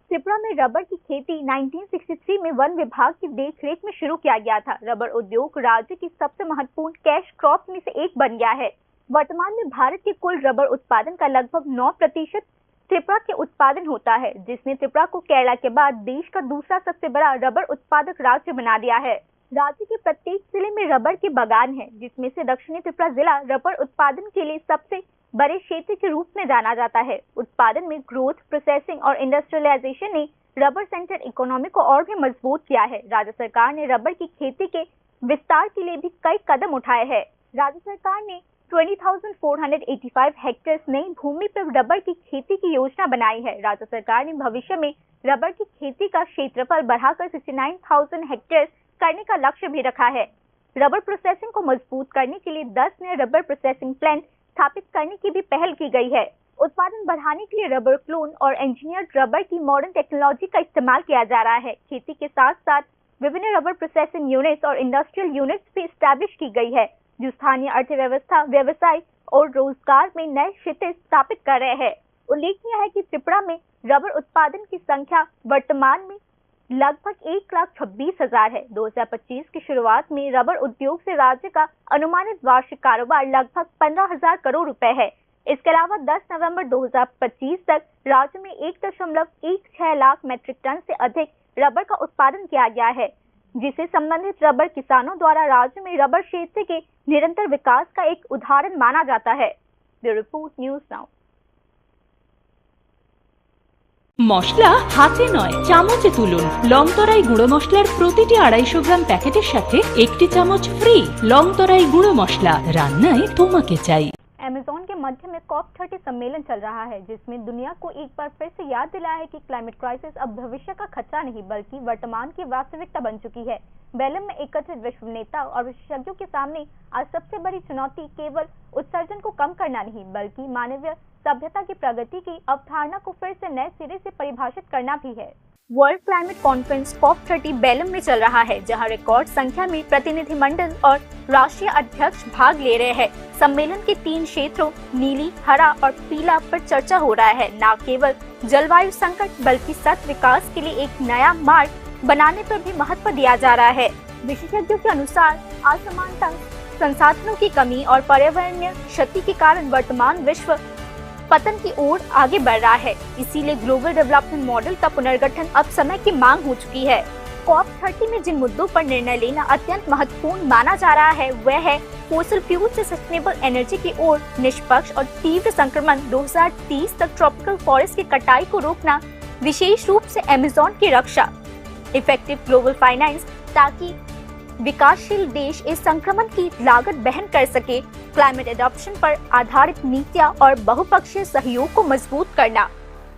त्रिपुरा में रबर की खेती नाइनटीन सिक्सटी थ्री में वन विभाग की देखरेख में शुरू किया गया था। रबर उद्योग राज्य की सबसे महत्वपूर्ण कैश क्रॉप में से एक बन गया है। वर्तमान में भारत के कुल रबर उत्पादन का लगभग नौ प्रतिशत त्रिपुरा के उत्पादन होता है, जिसमें त्रिपुरा को केरला के बाद देश का दूसरा सबसे बड़ा रबर उत्पादक राज्य बना दिया है। राज्य के प्रत्येक जिले में रबर के बागान हैं, जिसमें से दक्षिणी त्रिपुरा जिला रबर उत्पादन के लिए सबसे बड़े क्षेत्र के रूप में जाना जाता है। उत्पादन में ग्रोथ, प्रोसेसिंग और इंडस्ट्रियलाइजेशन ने रबर सेंटर इकोनॉमी को और भी मजबूत किया है। राज्य सरकार ने रबर की खेती के विस्तार के लिए भी कई कदम उठाए हैं। राज्य सरकार ने twenty thousand four hundred eighty five hectares नई भूमि पर रबर की खेती की योजना बनाई है। राज्य सरकार ने भविष्य में रबर की खेती का क्षेत्रफल बढ़ाकर सिक्सटी नाइन थाउजेंड हेक्टेयर्स करने का लक्ष्य भी रखा है। रबर प्रोसेसिंग को मजबूत करने के लिए दस नए रबर प्रोसेसिंग प्लांट स्थापित करने की भी पहल की गई है। उत्पादन बढ़ाने के लिए रबर क्लोन और इंजीनियर्ड रबर की मॉडर्न टेक्नोलॉजी का इस्तेमाल किया जा रहा है। खेती के साथ साथ विभिन्न रबर प्रोसेसिंग यूनिट्स और इंडस्ट्रियल यूनिट्स भी एस्टैब्लिश की गई है, जो स्थानीय अर्थव्यवस्था, व्यवसाय और रोजगार में नए क्षेत्र स्थापित कर रहे हैं। उल्लेखनीय है कि त्रिपुरा में रबर उत्पादन की संख्या वर्तमान में लगभग एक लाख छब्बीस हजार है। दो हज़ार पच्चीस की शुरुआत में रबर उद्योग से राज्य का अनुमानित वार्षिक कारोबार लगभग पन्द्रह हज़ार करोड़ रुपए है। इसके अलावा दस नवंबर दो हज़ार पच्चीस तक राज्य में एक दशमलव एक छह लाख मीट्रिक टन से अधिक रबर का उत्पादन किया गया है, जिसे संबंधित रबर किसानों द्वारा राज्य में रबर क्षेत्र के निरंतर विकास का एक उदाहरण माना जाता है। Bureau report, news now. মশলা হাতে নয়, চামচে তুলুন। লংতরাই গুঁড়ো মশলার প্রতিটি আড়াইশো গ্রাম প্যাকেটের সাথে একটি চামচ ফ্রি। লংতরাই গুঁড়ো মশলা, রান্নায় তোমাকে চাই। अमेज़न के मध्य में कॉप थर्टी सम्मेलन चल रहा है, जिसमें दुनिया को एक बार फिर से याद दिलाया है कि क्लाइमेट क्राइसिस अब भविष्य का खतरा नहीं, बल्कि वर्तमान की वास्तविकता बन चुकी है। बेलम में एकत्रित विश्व नेता और विशेषज्ञों के सामने आज सबसे बड़ी चुनौती केवल उत्सर्जन को कम करना नहीं, बल्कि मानवीय सभ्यता की प्रगति की अवधारणा को फिर से नए सिरे से परिभाषित करना भी है। World climate conference COP thirty Belem में चल रहा है, जहां रिकॉर्ड संख्या में प्रतिनिधिमंडल और राष्ट्रीय अध्यक्ष भाग ले रहे हैं। सम्मेलन के तीन क्षेत्रों नीली, हरा और पीला पर चर्चा हो रहा है। न केवल जलवायु संकट, बल्कि सतत विकास के लिए एक नया मार्ग बनाने पर भी महत्व दिया जा रहा है। विशेषज्ञों के अनुसार, असमानता, संसाधनों की कमी और पर्यावरणीय क्षति के कारण वर्तमान विश्व पतन की ओर आगे बढ़ रहा है। इसीलिए ग्लोबल डेवलपमेंट मॉडल का पुनर्गठन अब समय की मांग हो चुकी है। कॉप थर्टी में जिन मुद्दों पर निर्णय लेना अत्यंत महत्वपूर्ण माना जा रहा है, वह है फोसिल फ्यूल से सस्टेनेबल एनर्जी की ओर निष्पक्ष और तीव्र संक्रमण, दो हज़ार तीस तक ट्रॉपिकल फॉरेस्ट की कटाई को रोकना, विशेष रूप से अमेज़न की रक्षा, इफेक्टिव ग्लोबल फाइनेंस, ताकि विकासशील देश इस संक्रमण की लागत वहन कर सके, क्लाइमेट एडॉप्शन पर आधारित नीतियां और बहुपक्षीय सहयोग को मजबूत करना।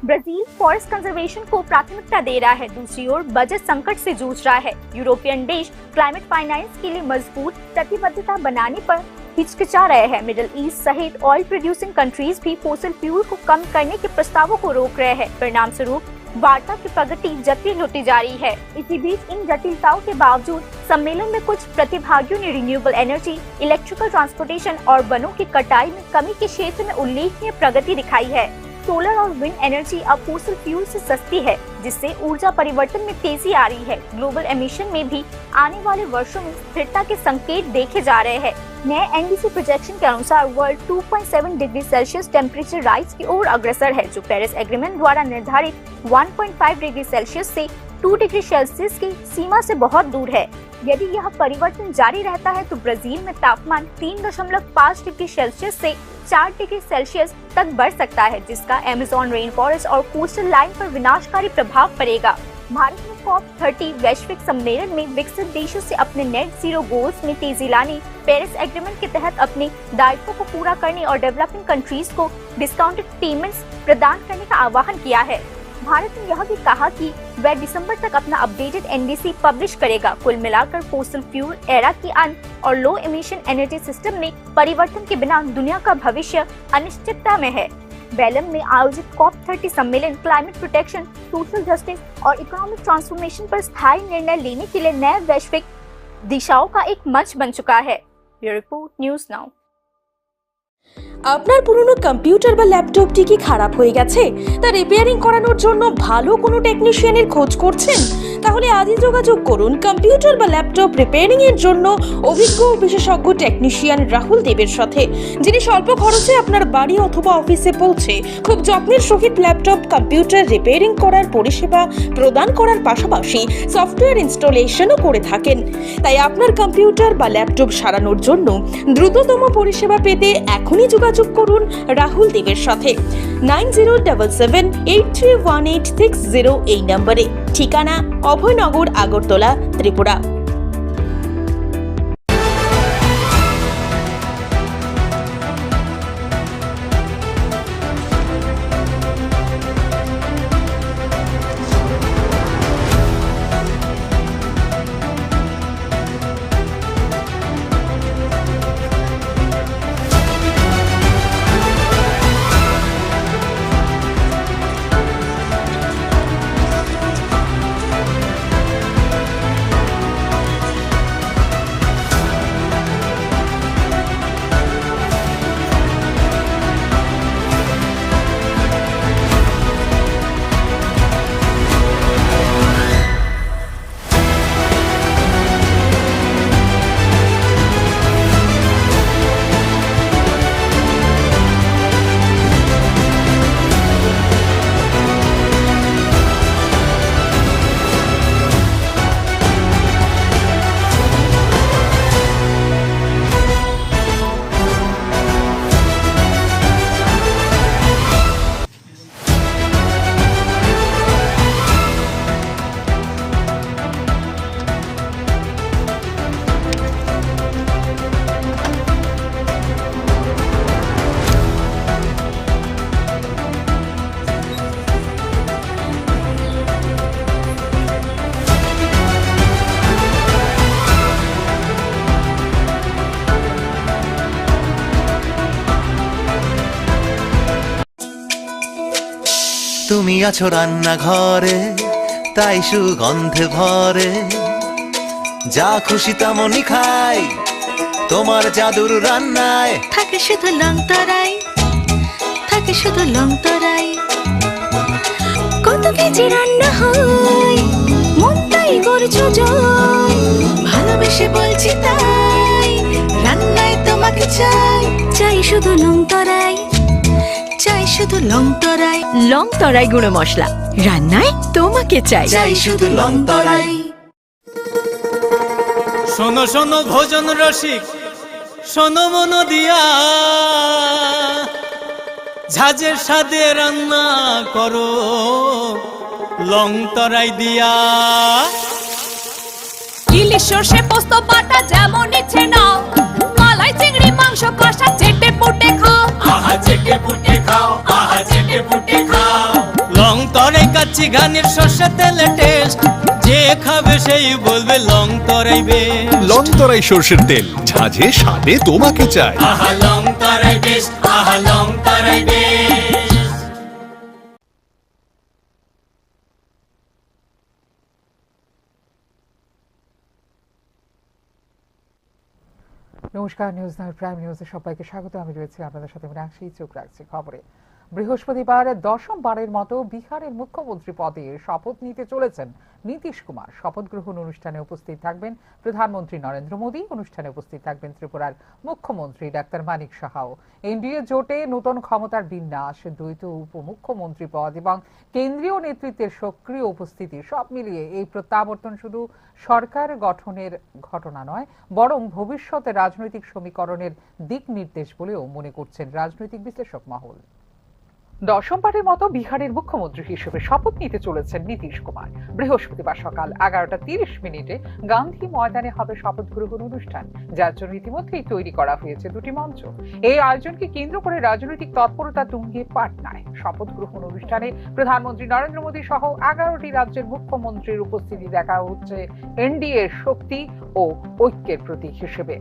ब्राजील फॉरेस्ट कंजर्वेशन को प्राथमिकता दे रहा है, दूसरी ओर बजट संकट से जूझ रहा है। यूरोपियन देश क्लाइमेट फाइनेंस के लिए मजबूत प्रतिबद्धता बनाने पर हिचकिचा रहे हैं। मिडिल ईस्ट सहित ऑयल प्रोड्यूसिंग कंट्रीज भी फोसिल फ्यूल को कम करने के प्रस्तावों को रोक रहे हैं। परिणाम स्वरूप वार्ता की प्रगति जटिल होती जा रही है। इसी बीच इन जटिलताओं के बावजूद सम्मेलन में कुछ प्रतिभागियों ने रिन्यूएबल एनर्जी, इलेक्ट्रिकल ट्रांसपोर्टेशन और वनों की कटाई में कमी के क्षेत्र में उल्लेखनीय प्रगति दिखाई है। सोलर और विंड एनर्जी अब फोसिल फ्यूल से सस्ती है, जिससे ऊर्जा परिवर्तन में तेजी आ रही है। ग्लोबल एमिशन में भी आने वाले वर्षों में स्थिरता के संकेत देखे जा रहे हैं। नए एनडीसी प्रोजेक्शन के अनुसार world two point seven degree Celsius temperature rise की ओर अग्रसर है, जो पेरिस एग्रीमेंट द्वारा निर्धारित one point five degree Celsius से टू डिग्री सेल्सियस की सीमा से बहुत दूर है। यदि यह परिवर्तन जारी रहता है तो ब्राजील में तापमान तीन दशमलव पाँच डिग्री सेल्सियस से चार डिग्री सेल्सियस तक बढ़ सकता है, जिसका अमेज़न रेन फॉरेस्ट और कोस्टल लाइन पर विनाशकारी प्रभाव पड़ेगा। भारत ने कॉप थर्टी वैश्विक सम्मेलन में विकसित देशों से अपने नेट जीरो गोल्स में तेजी लाने, पेरिस एग्रीमेंट के तहत अपने दायित्वों को पूरा करने और डेवलपिंग कंट्रीज को डिस्काउंटेड पेमेंट्स प्रदान करने का आह्वान किया है। भारत ने यह भी कहा कि वह दिसंबर तक अपना अपडेटेड एनडीसी पब्लिश करेगा। कुल मिलाकर फोसिल फ्यूल एरा के अंत और लो इमिशन एनर्जी सिस्टम में परिवर्तन के बिना दुनिया का भविष्य अनिश्चितता में है। बेलम में आयोजित कॉप थर्टी सम्मेलन क्लाइमेट प्रोटेक्शन, सोशल जस्टिस और इकोनॉमिक ट्रांसफॉर्मेशन पर स्थायी निर्णय लेने के लिए नए वैश्विक दिशाओं का एक मंच बन चुका है। Bureau report, news now. আপনার পুরনো কম্পিউটার বা ল্যাপটপটি কি খারাপ হয়ে গেছে, তা রিপেয়ারিং করানোর জন্য ভালো কোনো টেকনিশিয়ানের খোঁজ করছেন? তাহলে আজই যোগাযোগ করুন। কম্পিউটার বা ল্যাপটপ রিপেয়ারিং এর জন্য অভিজ্ঞ ও বিশেষজ্ঞ টেকনিশিয়ান রাহুল দেবের সাথে, যিনি স্বল্প খরচে আপনার বাড়ি অথবা অফিসে পৌঁছে খুব যত্নের সহিত ল্যাপটপ কম্পিউটার রিপেয়ারিং করার পরিষেবা প্রদান করার পাশাপাশি সফটওয়্যার ইনস্টলেশনও করে থাকেন। তাই আপনার কম্পিউটার বা ল্যাপটপ সারানোর জন্য দ্রুততম পরিষেবা পেতে এখনই যোগাযোগ করুন রাহুল দেবের সাথে nine zero double seven eight three one eight six zero এই নম্বরে। ঠিকানা অভয়নগর, আগরতলা, ত্রিপুরা। তুমি আছো রান্নাঘরে, তাই সুগন্ধে ভরে। যা খুশি তেমনই খাই, তোমার জাদুর রান্নায়। থাকে শুধু লং তরাই, থাকে শুধু লং তরাই। কত কেজি রান্না হয়, মন তাই করছো জয়। ভালোবেসে বলছি তাই, রান্নায় তোমাকে চাই। চাই শুধু লং তরাই, চাই শুধু লং তরাই। লং তরাই গুঁড়ো মশলা, রান্নায় তোমাকে চাই। চাই শুধু লং তরাই। শোনো শোনো ভোজন রসিক, শোনো মন দিয়া, ঝাঁঝের স্বাদে রান্না করো লং তরাই দিয়া। ইলিশ সর্ষে পোস্ত বাটা যেমন ইচ্ছে নাও, মালাই চিংড়ি মাংস কষা চেটে পুটে খাও। আহা চেটে পুটে খাও, আহা চেটে পুটে খাও। লং তরাই কাচ্চি ঘানির সর্ষে তেলে টেস্ট, যে খাবে সেই বলবে লং তরাই বেশ। লং তরাই সর্ষের তেল, ঝাঁঝে স্বাদে তোমাকে চাই। আহা লং তরাই বেশ, আহা লং তরাই বেশ। নমস্কার, নিউজ নাইন প্রাইম নিউজে সবাইকে স্বাগত। আমি রয়েছি আপনাদের সাথে মীনাক্ষী। চোখ রাখছি খবরে। বৃহস্পতিবার দশমবারের মতো বিহারের মুখ্যমন্ত্রী পদে শপথ নিতে চলেছেন নীতিশ কুমার। শপথ গ্রহণ অনুষ্ঠানে উপস্থিত থাকবেন প্রধানমন্ত্রী নরেন্দ্র মোদী, অনুষ্ঠানে উপস্থিত থাকবেন ত্রিপুরার মুখ্যমন্ত্রী ডাক্তার মানিক সাহাও। এনডিএ জোটে নতুন ক্ষমতার বিন্যাস, দ্বৈত উপমুখ্যমন্ত্রী পদ এবং কেন্দ্রীয় নেতৃত্বের সক্রিয় উপস্থিতি, সব মিলিয়ে এই প্রত্যাবর্তন শুধু সরকার গঠনের ঘটনা নয়, বরং ভবিষ্যতে রাজনৈতিক সমীকরণের দিক নির্দেশ বলেও মনে করছেন রাজনৈতিক বিশ্লেষক মহল। দশমবারের মতো বিহারের মুখ্যমন্ত্রী হিসেবে শপথ নিতে চলেছেন নীতিশ কুমার। বৃহস্পতিবার সকাল এগারোটা তিরিশ মিনিটে গান্ধী ময়দানে হবে শপথ গ্রহণ অনুষ্ঠান, যার জন্য ইতিমধ্যেই তৈরি করা হয়েছে দুটি মঞ্চ। এই আয়োজনকে কেন্দ্র করে রাজনৈতিক তৎপরতা তুঙ্গে পাটনায়। শপথ গ্রহণ অনুষ্ঠানে প্রধানমন্ত্রী নরেন্দ্র মোদী সহ এগারোটি রাজ্যের মুখ্যমন্ত্রীর উপস্থিতি দেখা হচ্ছে এনডিএর শক্তি ও ঐক্যের প্রতীক হিসেবে।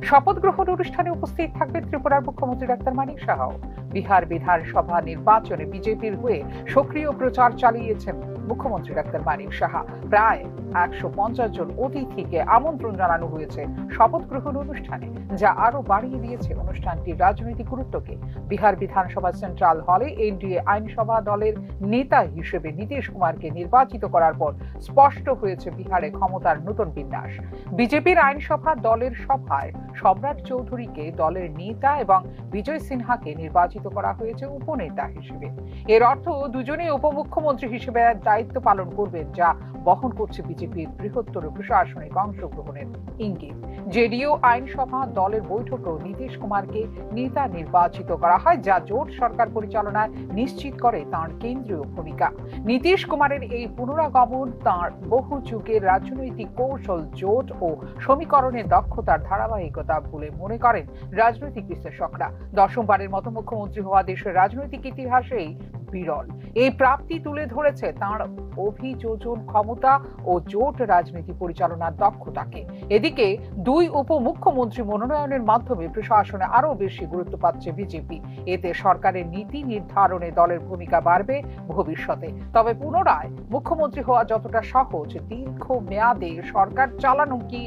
শপথ গ্রহণ অনুষ্ঠানে উপস্থিত থাকবেন ত্রিপুরার মুখ্যমন্ত্রী ডাক্তার মানিক সাহাও। বিহার বিধানসভা নির্বাচনে বিজেপির হয়ে সক্রিয় প্রচার চালিয়েছেন মুখ্যমন্ত্রী ডাক্তার মানিক সাহা। প্রায় একশো পঞ্চাশ জন অতিথিকে আমন্ত্রণ জানানো হয়েছে শপথ গ্রহণ অনুষ্ঠানে, যা আরো বাড়িয়ে দিয়েছে অনুষ্ঠানটির রাজনৈতিক গুরুত্বকে। বিহার বিধানসভা সেন্ট্রাল হলে এনডিএ আইনসভা দলের নেতা হিসেবে নীতিশ কুমারকে নির্বাচিত করার পর স্পষ্ট হয়েছে বিহারে ক্ষমতার নতুন বিন্যাস। বিজেপির আইনসভা দলের সভায় সম্রাট চৌধুরীকে দলের নেতা এবং বিজয় সিনহাকে নির্বাচিত করা হয়েছে উপনেতা হিসেবে। এর অর্থ দুজনেই উপমুখ্যমন্ত্রী হিসেবে দায়িত্ব পালন করবেন, যা বহন করছে বিজেপির বৃহত্তর প্রশাসনিক অংশগ্রহণের ইঙ্গিত। জেডিইউ আইনসভা দলের বৈঠকেও নীতিশ কুমারকে নেতা নির্বাচিত করা হয়, যা জোট সরকার পরিচালনায় নিশ্চিত করে তাঁর কেন্দ্রীয় ভূমিকা। নীতিশ কুমারের এই পুনরাগমন তাঁর বহু যুগের রাজনৈতিক কৌশল, জোট ও সমীকরণের দক্ষতার ধারাবাহিকতা বলে মনে করেন রাজনৈতিক বিশ্লেষকরা। দশমবারের মতো মুখ্যমন্ত্রী হওয়া দেশের রাজনৈতিক ইতিহাসেই বিরল। এই প্রাপ্তি তুলে ধরেছে তাঁর অভিযোজন ক্ষমতা ও জোট রাজনীতি পরিচালনার দক্ষতাকে। এদিকে দুই উপমুখ্যমন্ত্রী মনোনয়নের মাধ্যমে প্রশাসনে আরও বেশি গুরুত্ব পাচ্ছে বিজেপি। এতে সরকারের নীতি নির্ধারণে দলের ভূমিকা বাড়বে ভবিষ্যতে। তবে পুনরায় মুখ্যমন্ত্রী হওয়া যতটা সহজ, দীর্ঘ মেয়াদে সরকার চালানো কি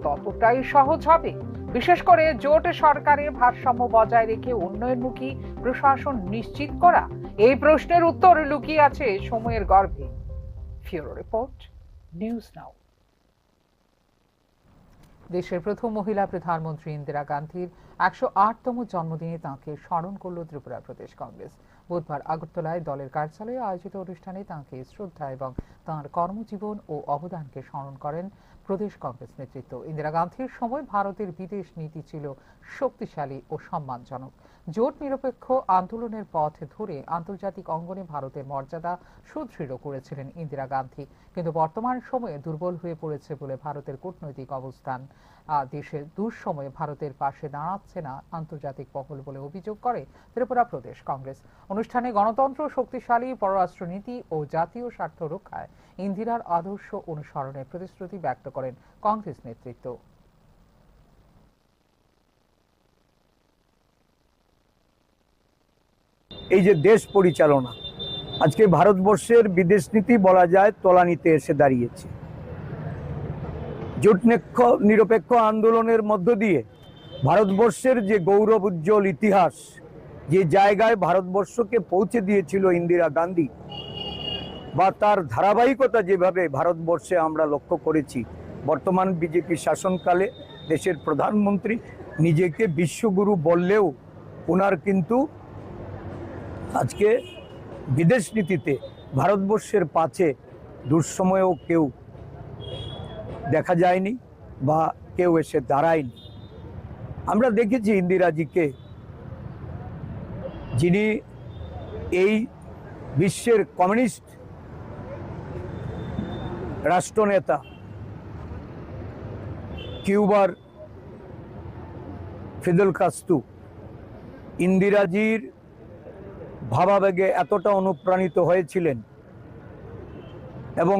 ততটাই সহজ হবে? বিশেষ করে জোট সরকারে ভারসাম্য বজায় রেখে উন্নয়নমুখী প্রশাসন নিশ্চিত করা, এই প্রশ্নের উত্তর লুকিয়ে আছে সময়ের গর্ভে। ফিউরো রিপোর্ট, নিউজ নাও। দেশের প্রথম মহিলা প্রধানমন্ত্রী ইন্দিরা গান্ধীর একশো আটতম জন্মদিনে তাঁকে স্মরণ করল ত্রিপুরা প্রদেশ কংগ্রেস। বুধবার আগরতলায় দলের কার্যালয়ে আয়োজিত অনুষ্ঠানে তাঁকে শ্রদ্ধা এবং তাঁর কর্মজীবন ও অবদানকে স্মরণ করেন প্রদেশ কংগ্রেস নেতৃত্ব। ইন্দিরা গান্ধীর সময় ভারতের বিদেশ নীতি ছিল শক্তিশালী ও সম্মানজনক। জোট নিরপেক্ষ আন্দোলনের পথ ধরে আন্তর্জাতিক অঙ্গনে ভারতের মর্যাদা সুদৃঢ় করেছিলেন ইন্দিরা গান্ধী। কিন্তু বর্তমান সময়ে দুর্বল হয়ে পড়েছে বলে ভারতের কূটনৈতিক অবস্থান। আহ, দেশের দুঃসময়ে ভারতের পাশে দাঁড়াচ্ছে না আন্তর্জাতিক মহল বলে অভিযোগ করে ত্রিপুরা প্রদেশ কংগ্রেস। অনুষ্ঠানে গণতন্ত্র শক্তিশালী, পররাষ্ট্রনীতি ও জাতীয় স্বার্থ রক্ষায় ইন্দিরার আদর্শ অনুসরণের প্রতিশ্রুতি ব্যক্ত করেন কংগ্রেস নেতৃত্ব। এই যে দেশ পরিচালনা, আজকে ভারতবর্ষের বিদেশ নীতি বলা যায় তলানিতে এসে দাঁড়িয়েছে। জোট নেক্ষ-, নিরপেক্ষ আন্দোলনের মধ্য দিয়ে ভারতবর্ষের যে গৌরব উজ্জ্বল ইতিহাস, যে জায়গায় ভারতবর্ষকে পৌঁছে দিয়েছিল ইন্দিরা গান্ধী, বা তার ধারাবাহিকতা যেভাবে ভারতবর্ষে আমরা লক্ষ্য করেছি, বর্তমান বিজেপি শাসনকালে দেশের প্রধানমন্ত্রী নিজেকে বিশ্বগুরু বললেও ওনার কিন্তু আজকে বিদেশ নীতিতে ভারতবর্ষের পাশে দুঃসময়েও কেউ দেখা যায়নি বা কেউ এসে দাঁড়ায়নি। আমরা দেখেছি ইন্দিরাজিকে, যিনি এই বিশ্বের কমিউনিস্ট রাষ্ট্রনেতা কিউবার ফিদেল কাস্ত্রো ইন্দিরাজির ভাবাবেগে এতটা অনুপ্রাণিত হয়েছিলেন এবং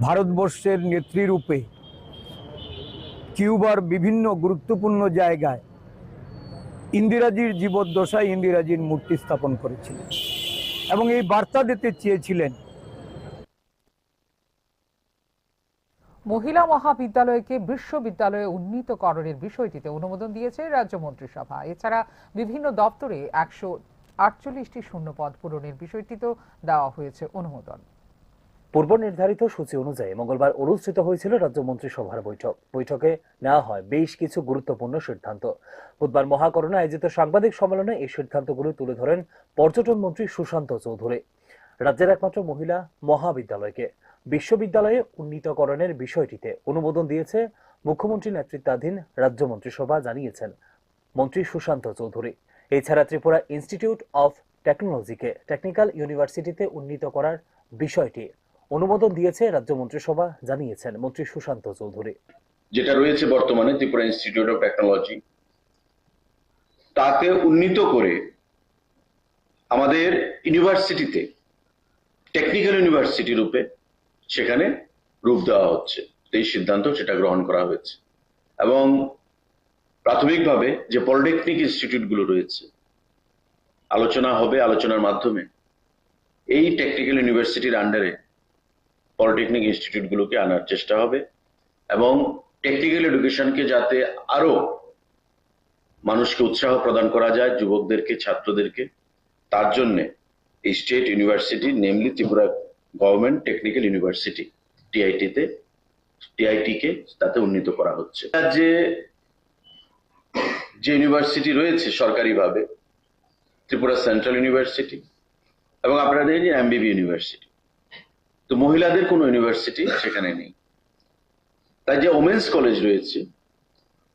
ভারতবর্ষের নেত্রীরূপে কিউবার বিভিন্ন গুরুত্বপূর্ণ জায়গায় ইন্দিরাজির জীবদ্দশায় ইন্দিরাজির মূর্তি স্থাপন করেছিলেন এবং এই বার্তা দিতে চেয়েছিলেন। মহিলা মহাবিদ্যালয়কে বিশ্ববিদ্যালয়ে উন্নীতকরণের বিষয়টিতে অনুমোদন দিয়েছে রাজ্য মন্ত্রিসভা। এছাড়া বিভিন্ন দপ্তরে একশো আটচল্লিশটি শূন্য পদ পূরণের বিষয়টিতেও দেওয়া হয়েছে অনুমোদন। পূর্ব নির্ধারিত সূচি অনুযায়ী মঙ্গলবার অনুষ্ঠিত হয়েছিল রাজ্য মন্ত্রিসভার বৈঠক। বৈঠকে নেওয়া হয় বেশ কিছু গুরুত্বপূর্ণ সিদ্ধান্ত। বুধবার মহাকরণে আয়োজিত সাংবাদিক সম্মেলনে এই সিদ্ধান্তগুলো তুলে ধরেন পর্যটন মন্ত্রী সুশান্ত চৌধুরী। রাজ্যের একমাত্র মহিলা মহাবিদ্যালয়কে বিশ্ববিদ্যালয়ে উন্নীতকরণের বিষয়টিতে অনুমোদন দিয়েছে মুখ্যমন্ত্রী নেতৃত্বাধীন রাজ্য মন্ত্রিসভা, জানিয়েছেন মন্ত্রী সুশান্ত চৌধুরী। এছাড়া ত্রিপুরা ইনস্টিটিউট অফ টেকনোলজিকে টেকনিক্যাল ইউনিভার্সিটিতে উন্নীত করার বিষয়টি অনুমোদন দিয়েছে রাজ্য মন্ত্রিসভা, জানিয়েছেন মন্ত্রী সুশান্ত চৌধুরী। যেটা রয়েছে বর্তমানে ত্রিপুরা ইনস্টিটিউট অফ টেকনোলজি, তাতে উন্নীত করে আমাদের ইউনিভার্সিটিতে টেকনিক্যাল ইউনিভার্সিটি রূপে সেখানে রূপ দেওয়া হচ্ছে। এই সিদ্ধান্ত সেটা গ্রহণ করা হয়েছে এবং প্রাথমিকভাবে যে পলিটেকনিক ইনস্টিটিউটগুলো রয়েছে, আলোচনা হবে, আলোচনার মাধ্যমে এই টেকনিক্যাল ইউনিভার্সিটির আন্ডারে পলিটেকনিক ইনস্টিটিউটগুলোকে আনার চেষ্টা হবে এবং টেকনিক্যাল এডুকেশনকে যাতে আরো মানুষকে উৎসাহ প্রদান করা যায়, যুবকদেরকে, ছাত্রদেরকে, তার জন্য এই state university, namely Tripura government technical university, টিআইটিতে, টিআইটিকে তাতে উন্নীত করা হচ্ছে। রাজ্যে যে ইউনিভার্সিটি রয়েছে সরকারিভাবে, ত্রিপুরা সেন্ট্রাল ইউনিভার্সিটি এবং আপনারা জানেন যে এমবিবি ইউনিভার্সিটি, তো মহিলাদের কোনো ইউনিভার্সিটি সেখানে নেই। তাই যে ওমেন্স কলেজ রয়েছে,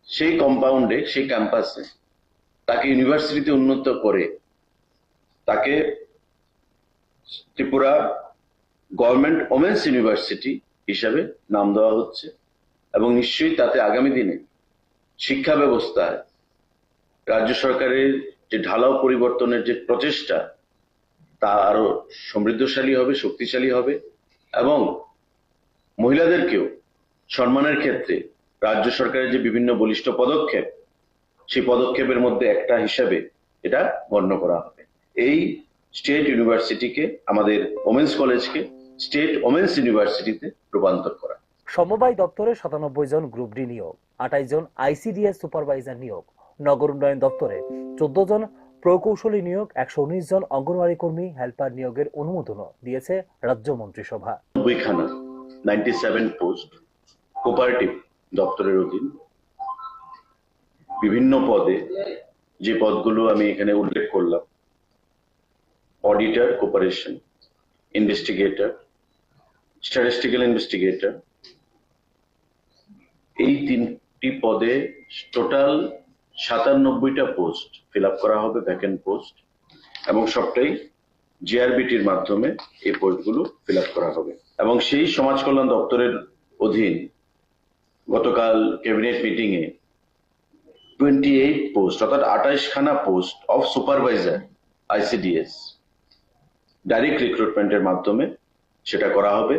সেই কম্পাউন্ডে, সেই ক্যাম্পাসে তাকে ইউনিভার্সিটিতে উন্নীত করে তাকে ত্রিপুরা গভর্নমেন্ট ওমেন্স ইউনিভার্সিটি হিসাবে নাম দেওয়া হচ্ছে এবং নিশ্চয়ই তাতে আগামী দিনে শিক্ষা ব্যবস্থায় রাজ্য সরকারের যে ঢালাও পরিবর্তনের যে প্রচেষ্টা, তা আরো সমৃদ্ধশালী হবে, শক্তিশালী হবে এবং মহিলাদেরকেও সম্মানের ক্ষেত্রে রাজ্য সরকারের যে বিভিন্ন বলিষ্ঠ পদক্ষেপ, সেই পদক্ষেপের মধ্যে একটা হিসাবে এটা গণ্য করা হবে। এই স্টেট ইউনিভার্সিটিকে, আমাদের ওমেন্স কলেজকে স্টেট ওমেন্স ইউনিভার্সিটিতে রূপান্তর করা। সমবায় দপ্তরে সাতানব্বই জন গ্রুপ ডি নিয়োগ, আঠাইশ জন আইসিডিএস সুপারভাইজার নিয়োগ, নগর উন্নয়ন দপ্তরে চোদ্দ জন প্রকৌশলী নিয়োগ, একশো উনিশ জন অঙ্গনওয়াড়ি কর্মী হেল্পার নিয়োগের অনুমোদনও দিয়েছে রাজ্য মন্ত্রিসভা। নব্বই খানা, নাইনটি সেভেন পোস্ট, কোপারেটিভ দপ্তরের অধীন বিভিন্ন পদে, যে পদগুলো আমি এখানে উল্লেখ করলাম, auditor, cooperation, investigator, statistical investigator, এই তিনটি পদে টোটাল সাতানব্বইটা পোস্ট ফিল আপ করা হবে, ভ্যাকেন্ট পোস্ট, এবং সবটাই জিআরবিটির মাধ্যমে এই পোস্টগুলো ফিল আপ করা হবে। এবং সেই সমাজ কল্যাণ দপ্তরের অধীন গতকাল ক্যাবিনেট মিটিংয়ে টোয়েন্টি এইট পোস্ট, অর্থাৎ আঠাইশ খানা post of supervisor ICDS direct রিক্রুটমেন্টের মাধ্যমে সেটা করা হবে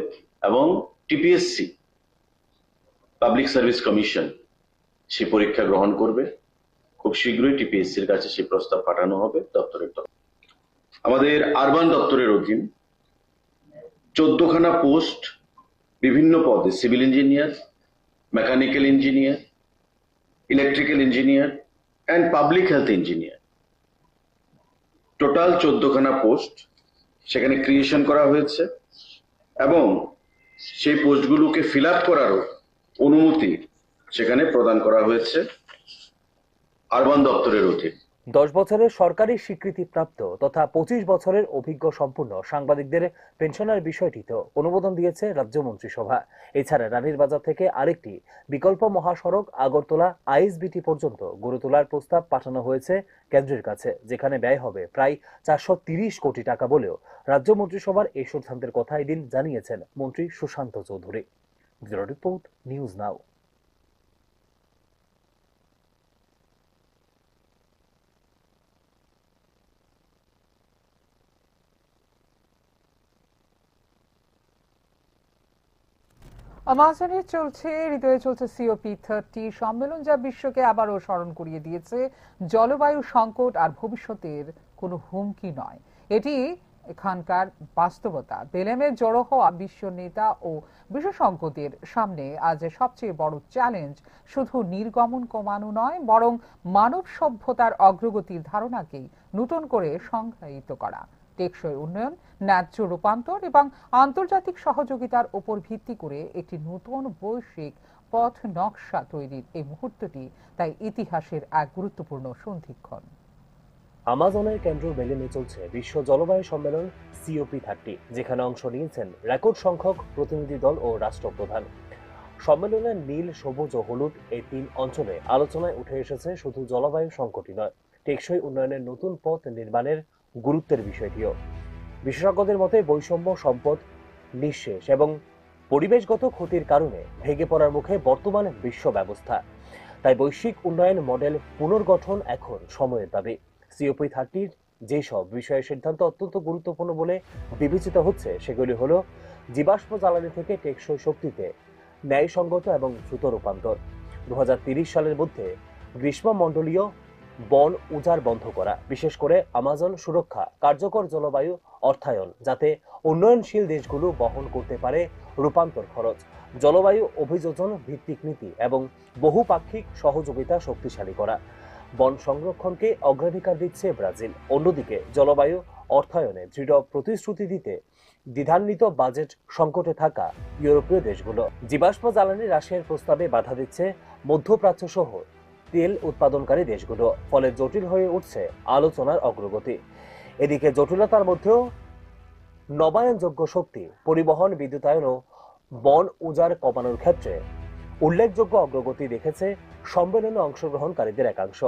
এবং টিপিএসসি, পাবলিক সার্ভিস কমিশন, সেই পরীক্ষা গ্রহণ করবে। খুব শীঘ্রই টিপিএসসির কাছে সেই প্রস্তাব পাঠানো হবে দপ্তরের তরফ। আমাদের আরবান দপ্তরের অধীন চোদ্দখানা পোস্ট, বিভিন্ন পদে, civil engineer, mechanical engineer, electrical engineer and public health engineer, total চোদ্দখানা পোস্ট সেখানে ক্রিয়েশন করা হয়েছে এবং সেই পোস্টগুলোকে ফিল আপ করারও অনুমতি সেখানে প্রদান করা হয়েছে আরবান দপ্তরের অধীন। দশ বছরের সরকারি স্বীকৃতিপ্রাপ্ত তথা পঁচিশ বছরের অভিজ্ঞ সম্পূর্ণ সাংবাদিকদের পেনশনের বিষয়টিতেও অনুমোদন দিয়েছে রাজ্য মন্ত্রিসভা। এছাড়া রানীর বাজার থেকে আরেকটি বিকল্প মহাসড়ক আগরতলা আইএসবিটি পর্যন্ত গড়ে তোলার প্রস্তাব পাঠানো হয়েছে কেন্দ্রের কাছে, যেখানে ব্যয় হবে প্রায় চারশো তিরিশ কোটি টাকা বলেও রাজ্য মন্ত্রিসভার এই সিদ্ধান্তের কথা এদিন জানিয়েছেন মন্ত্রী Sushanta Chowdhury. Bureau report, news now. আমাজনে চলছে, হৃদয়ে চলছে সিওপি থার্টি সম্মেলন, যা বিশ্বকে আবারও স্মরণ করিয়ে দিয়েছে জলবায়ু সংকট আর ভবিষ্যতের কোনো হুমকি নয়। এটি এখানকার বাস্তবতা। বেলেমে জড়ো হওয়া বিশ্ব নেতা ও বিশেষজ্ঞদের সামনে আজ সবচেয়ে বড় চ্যালেঞ্জ শুধু নির্গমন কমানো নয়, বরং মানব সভ্যতার অগ্রগতির ধারণাকেই নতুন করে সংজ্ঞায়িত করা। টেকসই উন্নয়ন, ন্যায্য রূপান্তর এবং আন্তর্জাতিক সহযোগিতার উপর ভিত্তি করে একটি নতুন বৈশ্বিক পথ নকশা তৈরির এই মুহূর্তটি তাই ইতিহাসের এক গুরুত্বপূর্ণ সন্ধিক্ষণ। আমাজনের কেন্দ্র বেলেমে চলছে বিশ্ব জলবায়ু সম্মেলন সিওপি থার্টি, যেখানে অংশ নিয়েছেন রেকর্ড সংখ্যক প্রতিনিধি দল ও রাষ্ট্রপ্রধান। সম্মেলনে নীল, সবুজ ও হলুদ এই তিন অঞ্চলে আলোচনায় উঠে এসেছে শুধু জলবায়ু সংকটই নয়, টেকসই উন্নয়নের নতুন পথ নির্মাণের গুরুত্বের বিষয়টিও। বিশেষজ্ঞদের মতে, বৈষম্য, সম্পদ নিঃশেষ এবং পরিবেশগত ক্ষতির কারণে ভেঙে পড়ার মুখে বর্তমান বিশ্ব ব্যবস্থা। তাই বৈশ্বিক উন্নয়ন মডেল পুনর্গঠন এখন সময়ের দাবি। সিওপি থার্টির যেসব বিষয়ে সিদ্ধান্ত অত্যন্ত গুরুত্বপূর্ণ বলে বিবেচিত হচ্ছে, সেগুলি হলো জীবাশ্ম জ্বালানি থেকে টেকসই শক্তিতে ন্যায়সঙ্গত এবং দ্রুত রূপান্তর, দু হাজার তিরিশ সালের মধ্যে গ্রীষ্মমণ্ডলীয় বন উজাড় বন্ধ করা, বিশেষ করে আমাজন সুরক্ষা, কার্যকর জলবায়ু অর্থায়ন, যাতে উন্নয়নশীল দেশগুলো বহন করতে পারে রূপান্তর খরচ, জলবায়ু অভিযোজন ভিত্তিক নীতি এবং বহুপাক্ষিক সহযোগিতা শক্তিশালী করা। বন সংরক্ষণকে অগ্রাধিকার দিচ্ছে ব্রাজিল। অন্যদিকে জলবায়ু অর্থায়নে দৃঢ় প্রতিশ্রুতি দিতে দ্বিধান্বিত বাজেট সংকটে থাকা ইউরোপীয় দেশগুলো। জীবাশ্ম জ্বালানি হ্রাসের প্রস্তাবে বাধা দিচ্ছে মধ্যপ্রাচ্য সহ তেল উৎপাদনকারী দেশগুলো, ফলে জটিল হয়ে উঠছে আলোচনার অগ্রগতি। এদিকে জটিলতার মধ্যেও নবায়নযোগ্য শক্তি, পরিবহন, বিদ্যুতায়ন ও বন উজাড় কমানোর ক্ষেত্রে উল্লেখযোগ্য অগ্রগতি দেখেছে সম্মেলনে অংশগ্রহণকারীদের একাংশ।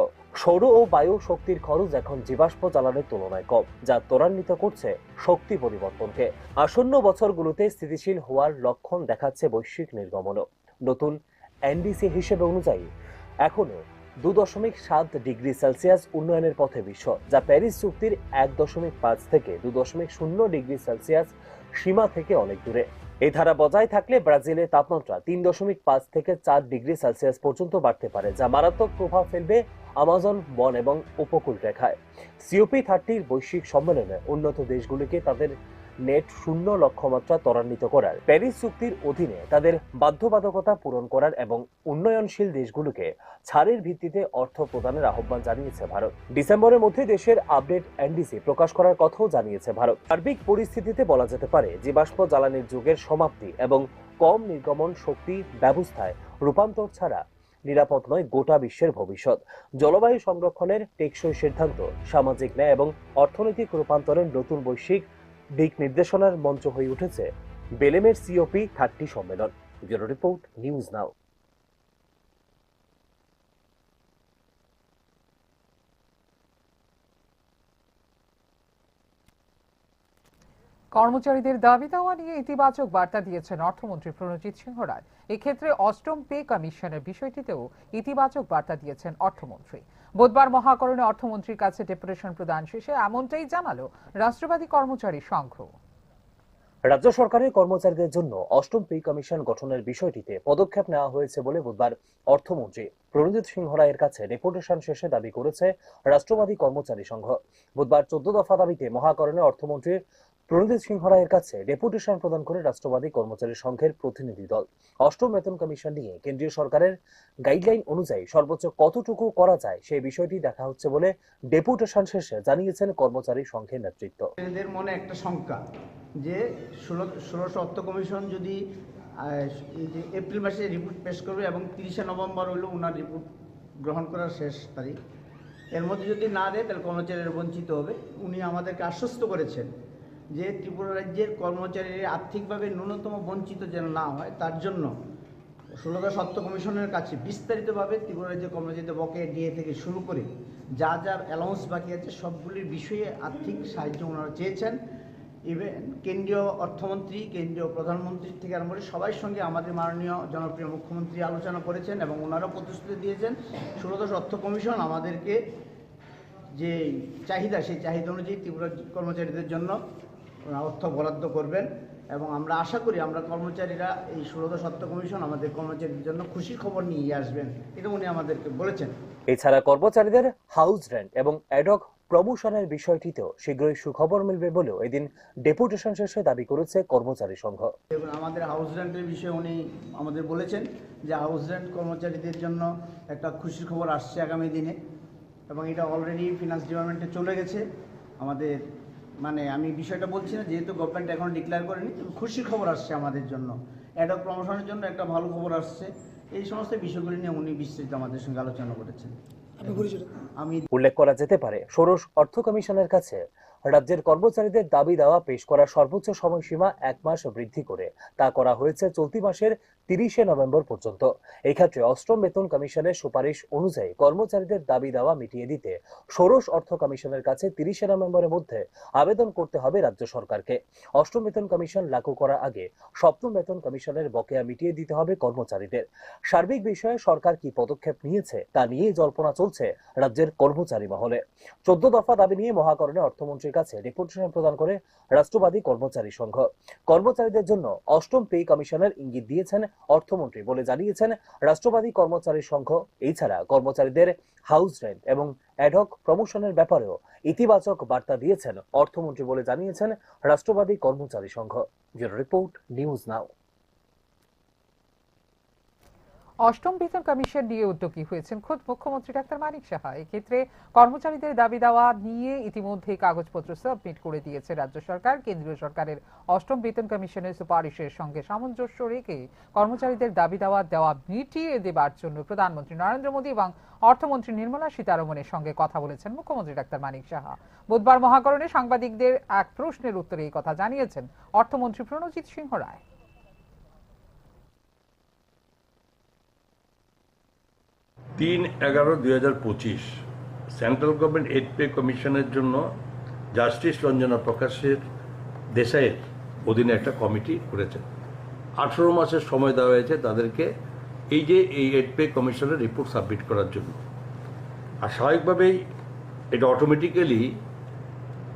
সৌর ও বায়ু শক্তির খরচ এখন জীবাশ্ম জ্বালানির তুলনায় কম, যা ত্বরান্বিত করছে শক্তি পরিবর্তনকে। আসন্ন বছরগুলোতে স্থিতিশীল হওয়ার লক্ষণ দেখাচ্ছে বৈশ্বিক নির্গমনও। নতুন এনডিসি হিসেবে অনুযায়ী এখনো দু দশমিক সাত ডিগ্রি সেলসিয়াস উন্নয়নের পথে বিশ্ব, যা প্যারিস চুক্তির এক দশমিক পাঁচ থেকে দু দশমিক শূন্য ডিগ্রি সেলসিয়াস সীমা থেকে অনেক দূরে। এই ধারা বজায় থাকলে ব্রাজিলের তাপমাত্রা তিন দশমিক পাঁচ থেকে চার ডিগ্রি সেলসিয়াস পর্যন্ত বাড়তে পারে, যা মারাত্মক প্রভাব ফেলবে আমাজন বন এবং উপকূল রেখায়। সিওপি থার্টির বৈশ্বিক সম্মেলনে উন্নত দেশগুলিকে তাদের নেট শূন্য লক্ষ্যমাত্রা ত্বরান্বিত করার, প্যারিস চুক্তির অধীনে তাদের বাধ্যবাধকতা পূরণ করার এবং উন্নয়নশীল দেশগুলোকে ছাড়ের ভিত্তিতে অর্থ প্রদানের আহ্বান জানিয়েছে ভারত। ডিসেম্বরের মধ্যে দেশের আপডেট এনডিসি প্রকাশ করার কথাও জানিয়েছে ভারত। সার্বিক পরিস্থিতিতে বলা যেতে পারে, জীবাশ্ম জ্বালানির যুগের সমাপ্তি এবং কম নির্গমন শক্তি ব্যবস্থায় রূপান্তর ছাড়া নিরাপদ নয় গোটা বিশ্বের ভবিষ্যৎ। জলবায়ু সংরক্ষণের টেকসই সিদ্ধান্ত, সামাজিক ন্যায় এবং অর্থনৈতিক রূপান্তরের নতুন বৈশ্বিক দিক নির্দেশনার মঞ্চ হয়ে উঠেছে বেলেমের সিওপি থার্টি সম্মেলন। ব্যুরো রিপোর্ট, নিউজ নাও। কর্মচারীদের দাবি দাওয়া নিয়ে ইতিবাচক বার্তা দিয়েছেন অর্থমন্ত্রী প্রণজিৎ সিংহ রায়। এক্ষেত্রে অষ্টম পে কমিশনের বিষয়টিতেও ইতিবাচক বার্তা দিয়েছেন অর্থমন্ত্রী। বুধবার মহাকরণে অর্থমন্ত্রীর কাছে ডেপুটেশন প্রদান শেষে এমনটাই জানালো রাষ্ট্রবাদী কর্মচারী সংঘ। রাজ্য সরকারের কর্মচারীদের জন্য অষ্টম পে কমিশন গঠনের বিষয়টিতে পদক্ষেপ নেওয়া হয়েছে বলে বুধবার অর্থমন্ত্রী প্রণজিৎ সিংহ রায়ের কাছে ডেপুটেশন শেষে দাবি করেছে রাষ্ট্রবাদী কর্মচারী সংঘ। বুধবার চোদ্দ দফা দাবিতে মহাকরণে অর্থমন্ত্রী প্রণজিৎ সিংহ রায়ের কাছে ডেপুটেশন প্রদান করে রাষ্ট্রবাদী কর্মচারী সংঘের প্রতিনিধি দল। অষ্টম বেতন কমিশন নিয়ে কেন্দ্রীয় সরকারের গাইডলাইন অনুযায়ী সর্বোচ্চ কতটুকু করা যায়, সেই বিষয়টি দেখা হচ্ছে বলে ডেপুটেশন শেষে জানিয়েছেন কর্মচারী সংঘের নেতৃত্ব। এদের মনে একটা শঙ্কা যে ষোলো, ষোড়শ অর্থ কমিশন যদি, আহ, এই যে এপ্রিল মাসে রিপোর্ট পেশ করবে এবং তিরিশে নভেম্বর হইল ওনার রিপোর্ট গ্রহণ করার শেষ তারিখ, এর মধ্যে যদি না দেয় তাহলে কর্মচারীরা বঞ্চিত হবে। উনি আমাদেরকে আশ্বস্ত করেছেন যে ত্রিপুরা রাজ্যের কর্মচারীরা আর্থিকভাবে ন্যূনতম বঞ্চিত যেন না হয়, তার জন্য ষোলোদশ অর্থ কমিশনের কাছে বিস্তারিতভাবে ত্রিপুরা রাজ্যের কর্মচারীদের বকেয়া ডিএ থেকে শুরু করে যা যা অ্যালাউন্স বাকি আছে, সবগুলির বিষয়ে আর্থিক সাহায্য ওনারা চেয়েছেন। ইভেন কেন্দ্রীয় অর্থমন্ত্রী, কেন্দ্রীয় প্রধানমন্ত্রী থেকে আরম্ভ করে সবার সঙ্গে আমাদের মাননীয় জনপ্রিয় মুখ্যমন্ত্রী আলোচনা করেছেন এবং ওনারা প্রতিশ্রুতি দিয়েছেন ষোলোদশ অর্থ কমিশন আমাদেরকে যে চাহিদা, সেই চাহিদা অনুযায়ী ত্রিপুরা কর্মচারীদের জন্য ওনারা অর্থ বরাদ্দ করবেন এবং আমরা আশা করি আমরা কর্মচারীরা এই ষোলোদশ অর্থ কমিশন আমাদের কর্মচারীদের জন্য খুশির খবর নিয়ে আসবেন, এটা উনি আমাদেরকে বলেছেন। এছাড়া কর্মচারীদের হাউস রেন্ট এবং অ্যাডহক প্রমোশনের বিষয়টিতেও শীঘ্রই সুখবর মিলবে বলেও এদিন ডেপুটেশন শেষে দাবি করেছে কর্মচারী সংঘ। এবং আমাদের হাউস রেন্টের বিষয়ে উনি আমাদের বলেছেন যে হাউস রেন্ট কর্মচারীদের জন্য একটা খুশির খবর আসছে আগামী দিনে, এবং এটা অলরেডি ফিনান্স ডিপার্টমেন্টে চলে গেছে। আমাদের, মানে, আমি বিষয়টা বলছি না, যেহেতু গভর্নমেন্ট এখনো ডিক্লেয়ার করেনি, তবে খুশির খবর আসছে আমাদের জন্য, অ্যাডহক প্রমোশনের জন্য একটা ভালো খবর আসছে। এই সমস্ত বিষয়গুলি নিয়ে উনি বিস্তৃত আমাদের সঙ্গে আলোচনা করেছেন। আমি উল্লেখ করা যেতে পারে, ষোড়শ অর্থ কমিশনের কাছে রাজ্যের কর্মচারীদের দাবি দাওয়া পেশ করার সর্বোচ্চ সময়সীমা এক মাস বৃদ্ধি করে তা করা হয়েছে চলতি মাসের তিরিশে নভেম্বর পর্যন্ত। এই ক্ষেত্রে অষ্টম বেতন কমিশনের সুপারিশ অনুযায়ী কর্মচারীদের দাবি দাওয়া মিটিয়ে দিতে ষোড়শ অর্থ কমিশনের কাছে তিরিশে নভেম্বরের মধ্যে আবেদন করতে হবে রাজ্য সরকারকে। অষ্টম বেতন কমিশন লাগু করার আগে সপ্তম বেতন কমিশনের বকেয়া মিটিয়ে দিতে হবে কর্মচারীদের। সার্বিক বিষয়ে সরকার কি পদক্ষেপ নিয়েছে তা নিয়েই জল্পনা চলছে রাজ্যের কর্মচারী মহলে। চোদ্দ দফা দাবি নিয়ে মহাকরণে অর্থমন্ত্রীর কাছে ডেপুটেশন প্রদান করে রাষ্ট্রবাদী কর্মচারী সংঘ। কর্মচারীদের জন্য অষ্টম পে কমিশনের ইঙ্গিত দিয়েছেন অর্থমন্ত্রী বলে জানিয়েছেন রাষ্ট্রবাদী কর্মচারী সংঘ। এছাড়া কর্মচারীদের হাউস রেন্ট এবং অ্যাডহক প্রমোশনের ব্যাপারেও ইতিবাচক বার্তা দিয়েছেন অর্থমন্ত্রী বলে জানিয়েছেন Rashtrabadi Karmachari Sangh. Bureau report, news now. অষ্টম বেতন কমিশন নিয়ে উদ্যোগী হয়েছেন খোদ মুখ্যমন্ত্রী ডাক্তার মানিক সাহা। এক্ষেত্রে কর্মচারীদের দাবি দাওয়া নিয়ে ইতিমধ্যেই কাগজপত্র সাবমিট করে দিয়েছে রাজ্য সরকার। কেন্দ্রীয় সরকারের অষ্টম বেতন কমিশনের সুপারিশের সঙ্গে সামঞ্জস্য রেখে কর্মচারীদের দাবি দাওয়া দেওয়া মিটিয়ে দেবার জন্য প্রধানমন্ত্রী নরেন্দ্র মোদী এবং অর্থমন্ত্রী নির্মলা সীতারমণের সঙ্গে কথা বলেছেন মুখ্যমন্ত্রী ডাক্তার মানিক সাহা। বুধবার মহাকরণে সাংবাদিকদের এক প্রশ্নের উত্তরে এই কথা জানিয়েছেন অর্থমন্ত্রী প্রণজিৎ সিংহ রায়। তিন এগারো দুই হাজার পঁচিশ সেন্ট্রাল গভর্নমেন্ট এইট পে কমিশনের জন্য জাস্টিস রঞ্জনা প্রকাশের দেশাইয়ের অধীনে একটা কমিটি করেছে। আঠেরো মাসের সময় দেওয়া হয়েছে তাদেরকে এই যে এই এইট পে কমিশনের রিপোর্ট সাবমিট করার জন্য। আর স্বাভাবিকভাবেই এটা অটোমেটিক্যালি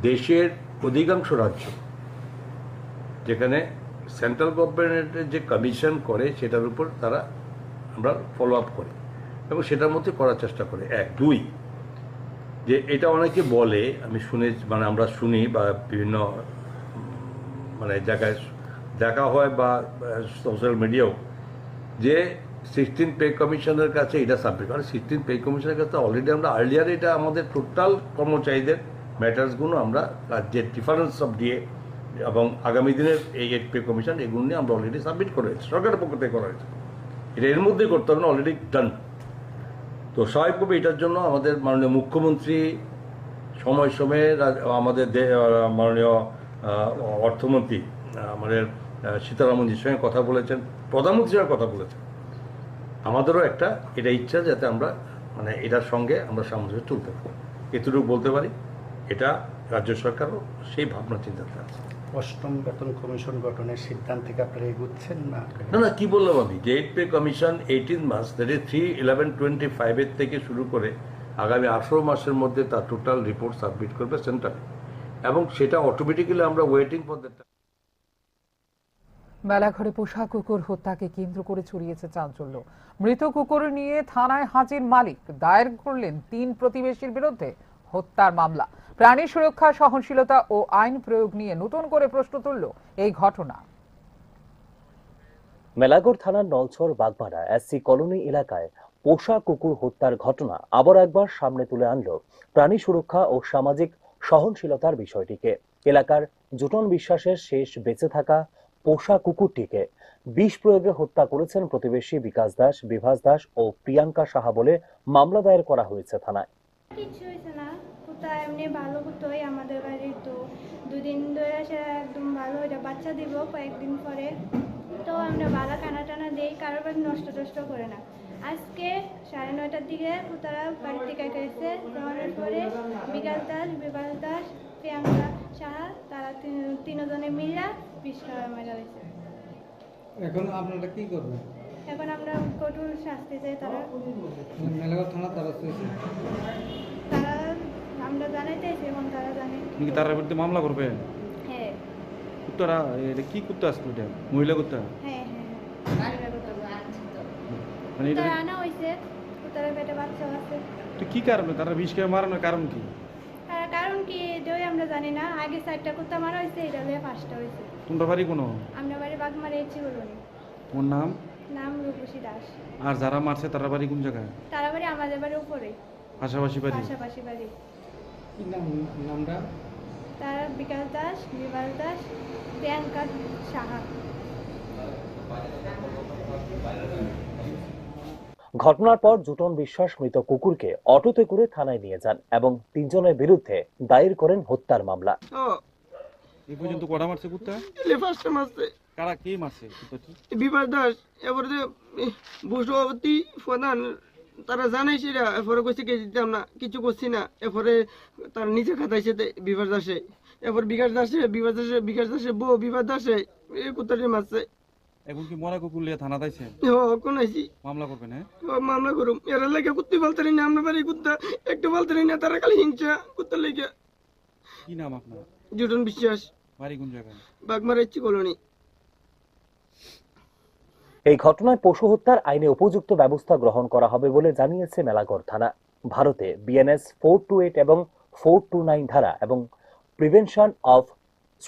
দেশের অধিকাংশ রাজ্য যেখানে সেন্ট্রাল গভর্নমেন্টের যে কমিশন করে সেটার উপর তারা আমরা ফলো আপ করি এবং সেটার মধ্যে করার চেষ্টা করি। এক, দুই, যে এটা অনেকে বলে, আমি শুনে, মানে আমরা শুনি বা বিভিন্ন মানে জায়গায় দেখা হয় বা সোশ্যাল মিডিয়াও, যে সিক্সটিন পে কমিশনের কাছে এটা সাবমিট, কারণ সিক্সটিন পে কমিশনের কাছে অলরেডি আমরা আর্লিয়ার এটা আমাদের টোটাল কর্মচারীদের ম্যাটার্সগুলো আমরা রাজ্যের ডিফারেন্স অফ ডিএ এবং আগামী দিনের এই এইট পে কমিশন এগুলো নিয়ে আমরা অলরেডি সাবমিট করে হয়েছে, সরকারের পক্ষ থেকে করা হয়েছে। এটা এর মধ্যেই করতে হবে না, অলরেডি ডান। তো স্বাভাবিকভাবে এটার জন্য আমাদের মাননীয় মুখ্যমন্ত্রী সময় সময়ে আমাদের মাননীয় অর্থমন্ত্রী আমাদের সীতারামনজির সঙ্গে কথা বলেছেন, প্রধানমন্ত্রীর সঙ্গে কথা বলেছেন। আমাদেরও একটা এটা ইচ্ছা যাতে আমরা মানে এটার সঙ্গে আমরা সামঞ্জস্য তুলতে পারি, এতটুকু বলতে পারি। এটা রাজ্য সরকারও সেই ভাবনা চিন্তাতে আছে। অষ্টম বেতন কমিশন গঠনের সিদ্ধান্তে কি আপনারা এগুচ্ছেন না? না না, কি বললাম আমি, যে এইট পে কমিশন এইটিন মাস, that is three eleven twenty ফাইভের থেকে শুরু করে আগামী আঠারো মাসের মধ্যে তার টোটাল রিপোর্ট সাবমিট করবে সেন্ট্রালে, এবং সেটা অটোমেটিক্যালি আমরা ওয়েটিং ফর দ্যাট। মেলাঘরে পোষা কুকুর হত্যাকে কেন্দ্র করে ছড়িয়েছে চাঞ্চল্য। মৃত কুকুর নিয়ে থানায় হাজির মালিক, দায়ের করলেন তিন প্রতিবেশীর বিরুদ্ধে হত্যার মামলা। প্রাণী সুরক্ষা, সহনশীলতা ও আইন প্রয়োগ নিয়ে নতুন করে প্রশ্ন তুলল এই ঘটনা। মেলাঘর থানার নলছর বাগমারা এসসি কলোনি এলাকায় পোষা কুকুর হত্যার ঘটনা আবার একবার সামনে তুলে আনল প্রাণী সুরক্ষা ও সামাজিক সহনশীলতার বিষয়টিকে। এলাকার জুটন বিশ্বাসের শেষ বেঁচে থাকা পোষা কুকুরটিকে বিষ প্রয়োগে হত্যা করেছেন প্রতিবেশী বিকাশ দাস, বিভাস দাস ও প্রিয়াঙ্কা সাহা বলে মামলা দায়ের করা হয়েছে থানায়। কিচ্ছু হয়েছে না, কুত্তা এমনি ভালো কুত্তাই আমাদের বাড়ির। তো দুদিন ধরে সে একদম ভালো হয়ে বাচ্চা দিব কয়েকদিন পরে। তো আমরা ভালো খানা টানা দেই, কারোর বাড়ি নষ্ট টষ্ট করে না। আজকে সাড়ে নয়টার দিকে কুত্তারা বাড়ি থেকে গেছে, যাওয়ার পরে বিকাশ দাস, বিভাস দাস, প্রিয়াঙ্কা সাহা, তারা তিন তিনজনে মিলে বিষ খাওয়া মারা হয়েছে। এখন আপনারা কি করবেন? এখন আমরা কঠোর শাস্তি চাই তারা। মেলাঘর থানা তারা চাইছে। তারা আমরা জানাইতে আইছি, এখন তারা জানে। তুমি কি তার বিরুদ্ধে মামলা করবে? হ্যাঁ। কুত্তারা, এটা কি কুত্তা আসলো এটা? মহিলা কুত্তা? হ্যাঁ, হ্যাঁ, হ্যাঁ। মানে এটা তারা আনা হয়েছে, তারা পেটে বাচ্চা আছে। তো কি কারণে তারা বিষ খেয়ে মারানোর কারণ কি? তারা আমরা জানি না, আগে চারটা কুত্তা মারা হয়েছে, এটা হলে পাঁচটা হয়েছে। তোমরা বাড়ি কোনো? আমরা বাড়ি বাগমারা এসছি বলুন। তোমার নাম? নাম রূপসী দাস। আর যারা মারছে তারা বাড়ি কোন জায়গায়? তারা বাড়ি আমাদের বাড়ির উপরে। পাশাপাশি বাড়ি? পাশাপাশি বাড়ি। কি নাম, নামটা? তারা বিকাশ দাস, বিভাস দাস, প্রিয়াঙ্কা সাহা। ঘটনার পর জুটন বিশ্বাস মৃত কুকুরকে অটোতে করে থানায় নিয়ে যান এবং তিনজনের বিরুদ্ধে দায়ের করেন হত্যার মামলা। ও, এই পর্যন্ত কটা মারছে কুত্তা? এলে পাঁচটা মারছে। কারা, কে মারছে কুত্তাটি? বিভাস দাস, এরপরে যে, এ, বসুমতী প্রধান, তারা জানাইছে এরা, এরপরে কইছে কে দিতাম না, কিছু করছি না, এরপরে তার নিজে খাতাইছে তে বিভাস দাসে, এরপর বিকাশ দাসে, বিভাস দাসে, বিকাশ দাসে বউ, বিভাস দাসে, এই কুত্তাটি মারছে। এখন কি মরা কুকুর লিয়ে থানা দাইছে? ও, কোন আইছি? মামলা করবেন, হ্যাঁ? ও, মামলা করুম। এরা লাগে কুত্তি ফালতারি না, আমরা বাড়ি কুত্তা, একটু ফালতারি না, তারা খালি হিংসা, কুত্তা লেগে। কি নাম আপনার? জুটন বিশ্বাস। বাড়ি কোন জায়গায়? বাগমারা এসছি কলোনি। এই ঘটনায় পশু হত্যার আইনে উপযুক্ত ব্যবস্থা গ্রহণ করা হবে বলে জানিয়েছে মেলাঘর থানা। ভারতে বিএনএস ফোর টু এইট এবং ফোর টু নাইন ধারা এবং prevention of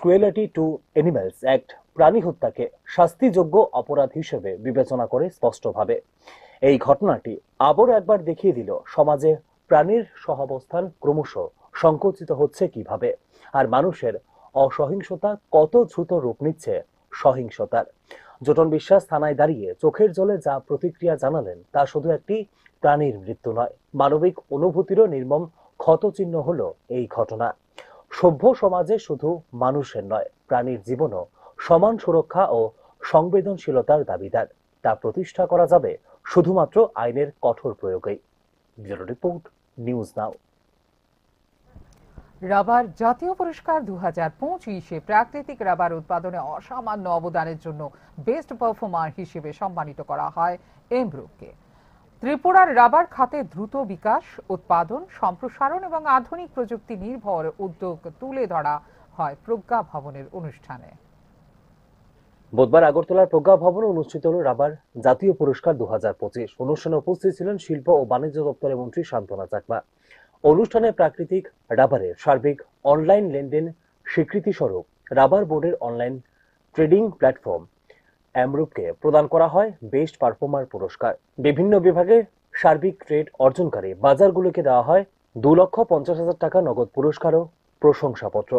cruelty to animals act প্রাণী হত্যাকে শাস্তিযোগ্য অপরাধ হিসেবে বিবেচনা করে স্পষ্টভাবে। এই ঘটনাটি আবারও একবার দেখিয়ে দিল সমাজে প্রাণীর সহাবস্থান ক্রমশ সংকুচিত হচ্ছে কিভাবে, আর মানুষের অসহিংসতা কত দ্রুত রূপ নিচ্ছে সহিংসতার। জোটন বিশ্বাস থানায় দাঁড়িয়ে চোখের জলে যা প্রতিক্রিয়া জানালেন, তা শুধু একটি প্রাণীর মৃত্যু নয়, মানবিক অনুভূতিরও নির্মম ক্ষতচিহ্ন হলো এই ঘটনা। সভ্য সমাজে শুধু মানুষের নয়, প্রাণীর জীবনও সমান সুরক্ষা ও সংবেদনশীলতার দাবিদার। তা প্রতিষ্ঠা করা যাবে শুধুমাত্র আইনের কঠোর প্রয়োগেই। ব্যুরো রিপোর্ট, নিউজ নাও। রাবার জাতীয় পুরস্কার দু হাজার পঁচিশে প্রাকৃতিক রাবার উৎপাদনে অসামান্য অবদানের জন্য বেস্ট পারফর্মার হিসেবে সম্মানিত করা হয় এমরুপকে। ত্রিপুরার রাবার খাতে দ্রুত বিকাশ, উৎপাদন, সম্প্রসারণ এবং আধুনিক প্রযুক্তি নির্ভর উদ্যোগ তুলে ধরা হয় প্রজ্ঞা ভবনের অনুষ্ঠানে। বুধবার আগরতলার প্রজ্ঞা ভবনে অনুষ্ঠিত হল রাবার জাতীয় পুরস্কার দু হাজার পঁচিশ। অনুষ্ঠানে উপস্থিত ছিলেন শিল্প ও বাণিজ্য দপ্তরের মন্ত্রী সান্ত্বনা চাকমা। অনুষ্ঠানে প্রাকৃতিক রাবারের সার্বিক অনলাইন লেনদেন স্বীকৃতি স্বরূপ রাবার বোর্ডের অনলাইন ট্রেডিং প্ল্যাটফর্ম অ্যামরুপকে প্রদান করা হয় বেস্ট পারফর্মার পুরস্কার। বিভিন্ন বিভাগে সার্বিক ট্রেড অর্জনকারী বাজারগুলোকে দেওয়া হয় দু লক্ষ পঞ্চাশ হাজার টাকা নগদ পুরস্কার ও প্রশংসাপত্র।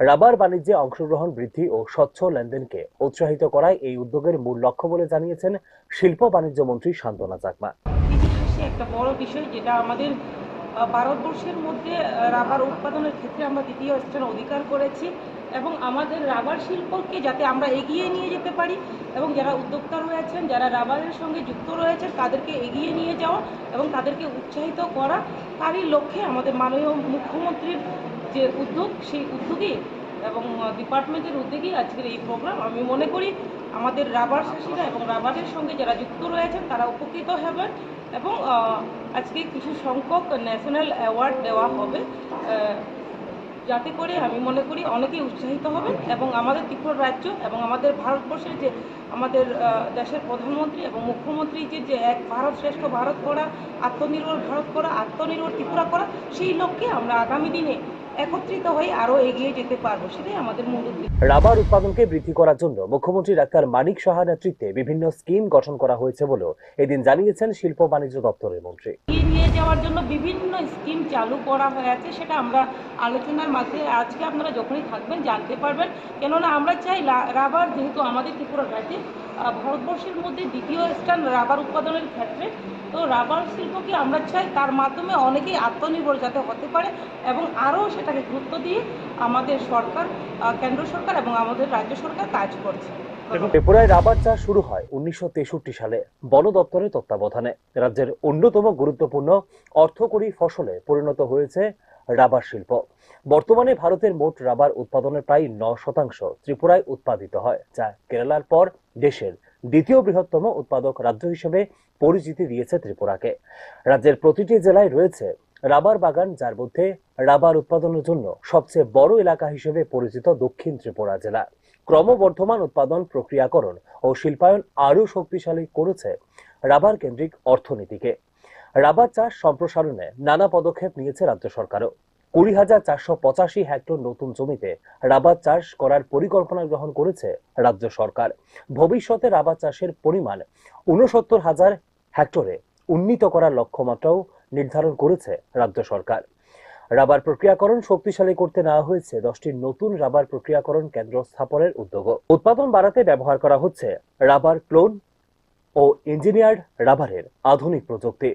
রাবার বাণিজ্যে অংশগ্রহণ বৃদ্ধি ও স্বচ্ছ লেনদেনকে উৎসাহিত করাই এই উদ্যোগের মূল লক্ষ্য বলে জানিয়েছেন শিল্প বাণিজ্য মন্ত্রী সান্ত্বনা চাকমা। ইতিহাসে একটা বড় বিষয়, যেটা আমাদের, আহ, ভারতবর্ষের মধ্যে, আহ, রাবার উৎপাদনের ক্ষেত্রে আমরা দ্বিতীয় স্থান অধিকার করেছি এবং আমাদের রাবার শিল্পকে যাতে আমরা এগিয়ে নিয়ে যেতে পারি এবং যারা উদ্যোক্তা রয়েছেন, যারা রাবারের সঙ্গে যুক্ত রয়েছেন, তাদেরকে এগিয়ে নিয়ে যাওয়া এবং তাদেরকে উৎসাহিত করা, তারই লক্ষ্যে আমাদের মাননীয় মুখ্যমন্ত্রীর যে উদ্যোগ, সেই উদ্যোগই এবং, আহ, ডিপার্টমেন্টের উদ্যোগেই আজকের এই প্রোগ্রাম। আমি মনে করি আমাদের রাবার চাষিরা এবং রাবারের সঙ্গে যারা যুক্ত রয়েছেন, তারা উপকৃত হবেন এবং, আহ, আজকে কিছু সংখ্যক ন্যাশনাল অ্যাওয়ার্ড দেওয়া হবে, আহ, যাতে করে আমি মনে করি অনেকেই উৎসাহিত হবেন এবং আমাদের ত্রিপুরা রাজ্য এবং আমাদের ভারতবর্ষের যে আমাদের, আহ, দেশের প্রধানমন্ত্রী এবং মুখ্যমন্ত্রী যে, যে এক ভারত শ্রেষ্ঠ ভারত করা, আত্মনির্ভর ভারত করা, আত্মনির্ভর ত্রিপুরা করা, সেই লক্ষ্যে আমরা আগামী দিনে একত্রিত হয়ে আরো এগিয়ে যেতে পারবো, সেটাই আমাদের মূল উদ্দেশ্য। রাবার উৎপাদনকে বৃদ্ধি করার জন্য মুখ্যমন্ত্রী ডাক্তার মানিক সাহা নেতৃত্বে বিভিন্ন স্কিম গঠন করা হয়েছে বলেও এদিন জানিয়েছেন শিল্প বাণিজ্য দপ্তরের মন্ত্রী। এগিয়ে নিয়ে যাওয়ার জন্য বিভিন্ন স্কিম চালু করা হয়েছে, সেটা আমরা আলোচনার মাঝে আজকে আপনারা যখনই থাকবেন জানতে পারবেন। কেননা আমরা চাই লা-, রাবার যেহেতু আমাদের ত্রিপুরা রাজ্যে, আহ, ভারতবর্ষের মধ্যে দ্বিতীয় স্থান রাবার উৎপাদনের ক্ষেত্রে, তো রাবার শিল্পকে আমরা চাই তার মাধ্যমে অনেকেই আত্মনির্ভর যাতে হতে পারে এবং আরও সেটাকে গুরুত্ব দিয়ে আমাদের সরকার, আহ, কেন্দ্র সরকার এবং আমাদের রাজ্য সরকার কাজ করছে। ত্রিপুরায় রাবার চাষ শুরু হয় উনিশশো তেষট্টি সালে বন দপ্তরের তত্ত্বাবধানে। রাজ্যের অন্যতম গুরুত্বপূর্ণ অর্থকরী ফসলে পরিণত হয়েছে রাবার শিল্প। বর্তমানে ভারতের মোট রাবার উৎপাদনের প্রায় ন শতাংশ ত্রিপুরায় উৎপাদিত হয়, যা কেরালার পর দেশের দ্বিতীয় বৃহত্তম উৎপাদক রাজ্য হিসেবে পরিচিতি দিয়েছে ত্রিপুরাকে। রাজ্যের প্রতিটি জেলায় রয়েছে রাবার বাগান, যার মধ্যে রাবার উৎপাদনের জন্য সবচেয়ে বড় এলাকা হিসেবে পরিচিত দক্ষিণ ত্রিপুরা জেলা। ক্রমবর্ধমান উৎপাদন, প্রক্রিয়াকরণ ও শিল্পায়ন আরও শক্তিশালী করেছে রাবার কেন্দ্রিক অর্থনীতিকে। রাবার চাষ সম্প্রসারণে নানা পদক্ষেপ নিয়েছে রাজ্য সরকারও। কুড়ি হাজার চারশো পঁচাশি হেক্টর নতুন জমিতে রাবার চাষ করার পরিকল্পনা গ্রহণ করেছে রাজ্য সরকার। ভবিষ্যতে রাবার চাষের পরিমাণ ঊনসত্তর হাজার হেক্টরে উন্নীত করার লক্ষ্যমাত্রাও নির্ধারণ করেছে রাজ্য সরকার। রাবার প্রক্রিয়াকরণ শক্তিশালী করতে নেওয়া হয়েছে দশটি নতুন রাবার প্রক্রিয়াকরণ কেন্দ্র স্থাপনের উদ্যোগও। উৎপাদন বাড়াতে ব্যবহার করা হচ্ছে রাবার ক্লোন ও ইঞ্জিনিয়ার্ড রাবারের আধুনিক প্রযুক্তি।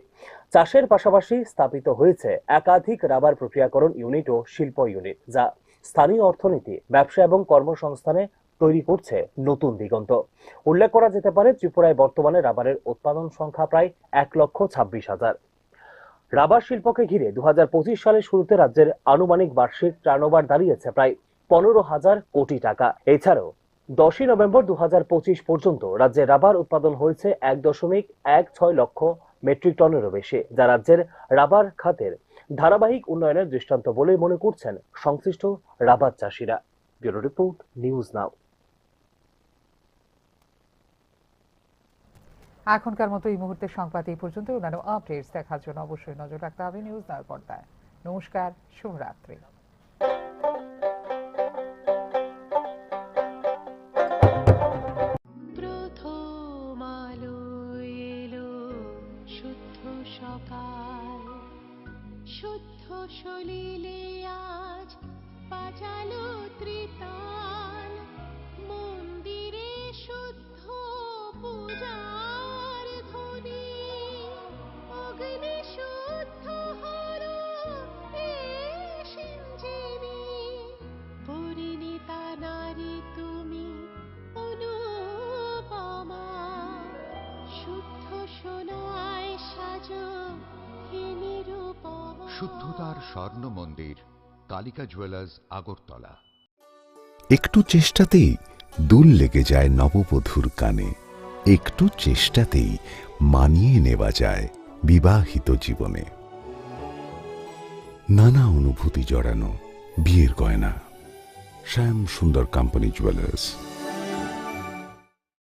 চাষের পাশাপাশি স্থাপিত হয়েছে একাধিক রাবার প্রক্রিয়াকরণ ইউনিট ও শিল্প ইউনিট, যা স্থানীয় অর্থনীতি, ব্যবসা এবং কর্মসংস্থানে তৈরি করছে নতুন দিগন্ত। উল্লেখ করা যেতে পারে, ত্রিপুরায় বর্তমানে রাবারের উৎপাদন সংখ্যা প্রায় এক লক্ষ ছাব্বিশ হাজার। রাবার শিল্পকে ঘিরে দু হাজার পঁচিশ সালের শুরুতে রাজ্যের আনুমানিক বার্ষিক টার্নওভার দাঁড়িয়েছে প্রায় পনেরো হাজার কোটি টাকা। এছাড়াও দশই নভেম্বর দু হাজার পঁচিশ পর্যন্ত রাজ্যে রাবার উৎপাদন হয়েছে এক দশমিক এক ছয় লক্ষ মেট্রিক টনেরও বেশি, যা রাজ্যের রাবার খাতের ধারাবাহিক উন্নয়নের দৃষ্টান্ত বলেই মনে করছেন সংশ্লিষ্ট রাবার চাষিরা। ব্যুরো রিপোর্ট, নিউজ নাও। এখনকার মতো এই মুহূর্তে সংবাদ এই পর্যন্ত। অন্যান্য আপডেটস দেখার জন্য অবশ্যই নজর রাখতে হবে নিউজ নাওর পর্দায়। নমস্কার, শুভরাত্রি। প্রথম আলো এলো শুদ্ধ সকাল, শুদ্ধ সলিলে আজ বাজালো ত্রিতাল, মন্দিরে শুদ্ধ পূজার ধ্বনি, অগ্নি শুদ্ধ হলো এ সিঞ্জীবনী। পরিণীতা নারী তুমি অনুপমা, শুদ্ধ সোনায় সাজো হে নিরুপমা। শুদ্ধতার স্বর্ণ মন্দির, কালিকা জুয়েলার্স, আগরতলা। একটু চেষ্টাতেই দুল লেগে যায় নববধূর কানে, একটু চেষ্টাতেই মানিয়ে নেওয়া যায় বিবাহিত জীবনে। নানা অনুভূতি জড়ানো বিয়ের গয়না। শ্যাম সুন্দর কোম্পানি জুয়েলার্স।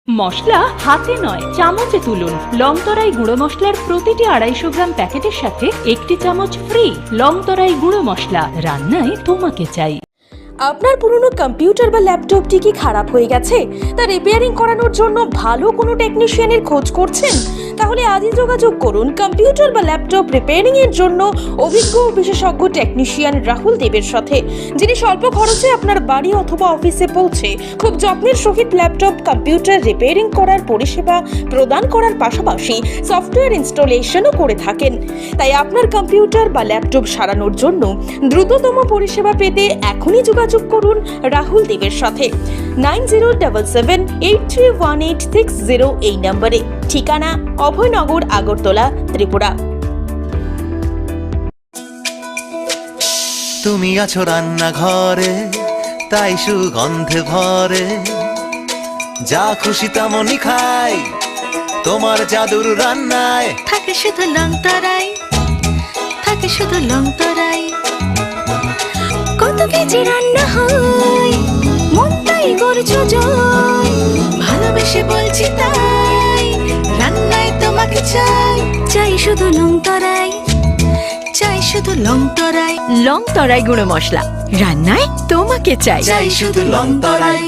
মশলা হাতে নয়, চামচে তুলুন। লংতরাই গুঁড়ো মশলার প্রতিটি আড়াইশো গ্রাম প্যাকেটের সাথে একটি চামচ ফ্রি। লংতরাই গুঁড়ো মশলা, রান্নায় তোমাকে চাই। আপনার পুরনো কম্পিউটার বা ল্যাপটপটি কি খারাপ হয়ে গেছে? তা রিপেয়ারিং করানোর জন্য ভালো কোনো টেকনিশিয়ানের খোঁজ করছেন? তাহলে আজই যোগাযোগ করুন কম্পিউটার বা ল্যাপটপ রিপেয়ারিং এর জন্য অভিজ্ঞ ও বিশেষজ্ঞ টেকনিশিয়ান রাহুল দেবের সাথে, যিনি স্বল্প খরচে আপনার বাড়ি অথবা অফিসে পৌঁছে খুব যত্নের সহিত ল্যাপটপ কম্পিউটার রিপেয়ারিং করার পরিষেবা প্রদান করার পাশাপাশি সফটওয়্যার ইনস্টলেশনও করে থাকেন। তাই আপনার কম্পিউটার বা ল্যাপটপ সারানোর জন্য দ্রুততম পরিষেবা পেতে এখনই যোগাযোগ করুন রাহুল দেবের সাথে nine zero double seven eight three one eight six zero এই নম্বরে। ঠিকানা অভয়নগর, আগরতলা, ত্রিপুরা। তুমি আছো রান্নাঘরে, তাই সুগন্ধে ভরে। যা খুশি তেমনই খাই, তোমার জাদুর রান্নায়। থাকে শুধু লংতরাই, থাকে শুধু লংতরাই। কত কেজি রান্না হয়, মনটাই করছো জয়। ভালোবেসে বলছি তাই, রান্নায় তোমাকে চাই। চাই শুধু লংতরাই, চাই শুধু লংতরাই। লংতরাই গুঁড়ো মশলা, রান্নায় তোমাকে চাই। চাই শুধু লংতরাই।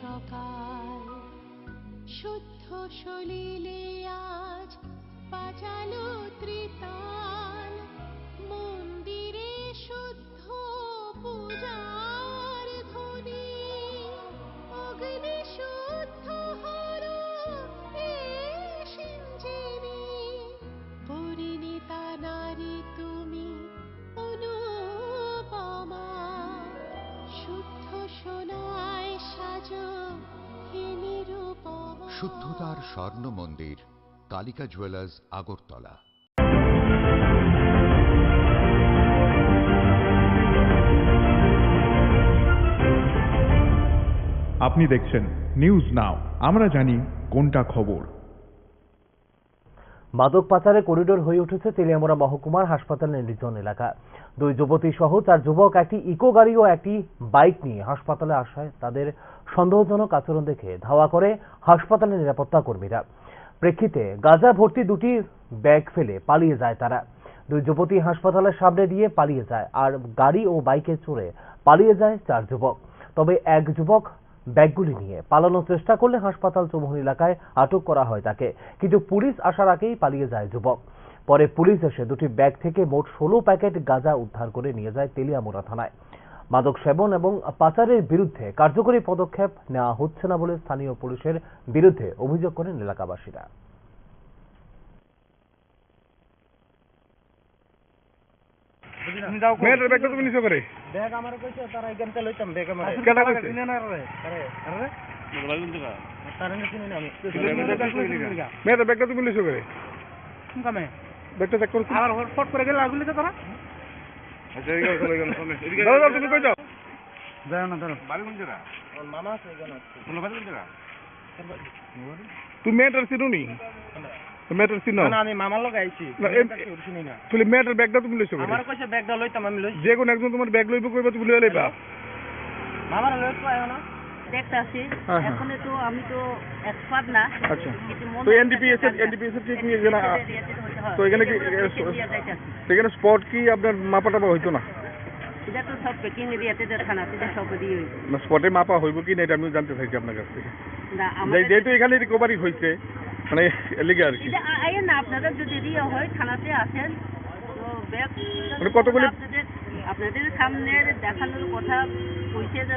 সকাল শুদ্ধ সলিলে আজ বাজালো ত্রিতাল, মন্দিরে শুদ্ধ পূজার ধ্বনি, অগ্নি শুদ্ধ হলো এ সিঞ্জিনী। পরিণীতা নারী তুমি অনুপমা, শুদ্ধ সোনায় সাজো হে নিরুপমা। শুদ্ধতার স্বর্ণ মন্দির, কালিকা জুয়েলার্স, আগরতলা। আপনি দেখছেন নিউজ নাও, আমরা জানি কোনটা খবর। মাদক পাচারের করিডোর হয়ে উঠেছে তেলিয়ামুড়া মহকুমার হাসপাতালের নির্জন এলাকা। দুই যুবতী সহ চার যুবক একটি ইকো গাড়ি ও একটি বাইক নিয়ে হাসপাতালে আসায় তাদের সন্দেহজনক আচরণ দেখে ধাওয়া করে হাসপাতালের নিরাপত্তা কর্মীরা। প্রেক্ষিতে গাঁজা ভর্তি দুটি ব্যাগ ফেলে পালিয়ে যায় তারা। দুই যুবতী হাসপাতালের সামনে দিয়ে পালিয়ে যায়, আর গাড়ি ও বাইকে চড়ে পালিয়ে যায় চার যুবক। তবে এক যুবক ব্যাগগুলি নিয়ে পালানোর চেষ্টা করলে হাসপাতাল চৌমুহনী এলাকায় আটক করা হয় তাকে, কিন্তু পুলিশ আসার আগেই পালিয়ে যায় যুবক। পরে পুলিশ এসে দুটি ব্যাগ থেকে মোট ষোলো প্যাকেট গাঁজা উদ্ধার করে নিয়ে যায় তেলিয়ামুড়া থানায়। মাদক সেবন এবং পাচারের বিরুদ্ধে কার্যকরী পদক্ষেপ নেওয়া হচ্ছে না বলে স্থানীয় পুলিশের বিরুদ্ধে অভিযোগ করেন এলাকাবাসীরা। মেয়েটার ব্যাগটা তুমি নিছো করে? ব্যাগ আমার কইছে, তারা এখান থেকে লইতাম, ব্যাগ আমার। কেটা কইছে? চিনে না রে। আরে, আরে? তারা না চিনি না আমি। মেয়েটার ব্যাগটা তুমি নিছো করে? কোন কামে? ব্যাগটা চেক করো তো। আবার ফট করে গেলে আগুন দিতে তারা? আচ্ছা, এই গেল, চলে গেল, চলে। এদিকে দাঁড়াও, দাঁড়াও, তুমি কই যাও? যাও না, দাঁড়াও। বাড়ি কোন জায়গা? আমার মামা আছে এখানে আছে। তোমার বাড়ি কোন জায়গা? তুমি মেয়েটার চিনো নি? তুমি মেয়েটার চিনো? না, না, আমি মামার লগে আইছি। না, আমি এম-, তাকে চিনি না। তাহলে মেয়েটার ব্যাগটা তুমি লইছো করে? আমার কইছে ব্যাগটা লইতাম, আমি লইছি। যে কোনো একজন তোমার ব্যাগ লইবো কইবা, তুমি লইয়া লইবা। মামার লগে তো আয় না। দেখতে আসি। হ্যাঁ, হ্যাঁ। এখন তো আমি তো এক্সপার্ট না। আচ্ছা। কিন্তু মনে তো হয় এনডিপিএস এর, একটা এনডিপিএস এর কি কি এখানে, এনডিপিএস এর এরিয়াতে তো হতে হয়। তো এখানে কি, এই যে এ, বলতে স-, এরিয়া যাইতে আসি। তো এখানে স্পট কি আপনার মাপা টাপা হইতো না? এটা তো সব প্যাকিং এরিয়াতে তো থানা, এটা সব দিয়ে হইতো। না, স্পটে মাপা হইব কি না, এটা আমিও জানতে চাইছি আপনার কাছ থেকে। না, যে-, আমাদের যেহেতু এখানে রিকভারি হয়েছে, মানে, এর লিগে আর কি। এটা আ-, আইয়েন না, আপনারা যদি রিয়া হয়, থানাতে আসেন। তো ব্যাগ মানে, কতগুলি আপনাদের, আপনাদের সামনে দেখানোর কথা কইছে যে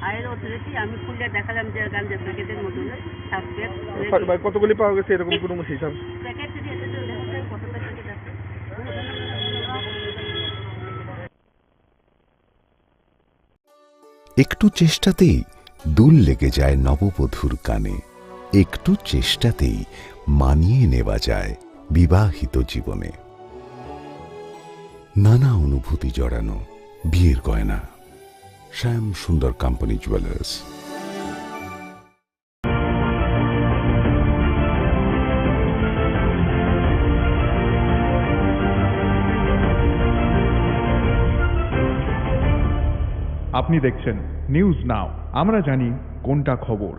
হায়ার অথরিটি, আমি খুলে দেখালাম যে গাঞ্জা প্যাকেটের মতন সাসপেক্ট। ভাই, কতগুলি পাওয়া গেছে এরকম কোনো হিসাব? প্যাকেট যদি এত দেখা যায়, কত প্যাকেট আছে? একটু চেষ্টাতেই দুল লেগে যায় নববধূর কানে, একটু চেষ্টাতেই মানিয়ে নেওয়া যায় বিবাহিত জীবনে। নানা অনুভূতি জড়ানো বিয়ের গয়না। শ্যাম সুন্দর কোম্পানি জুয়েলার্স। আপনি দেখছেন নিউজ নাও, আমরা জানি কোনটা খবর।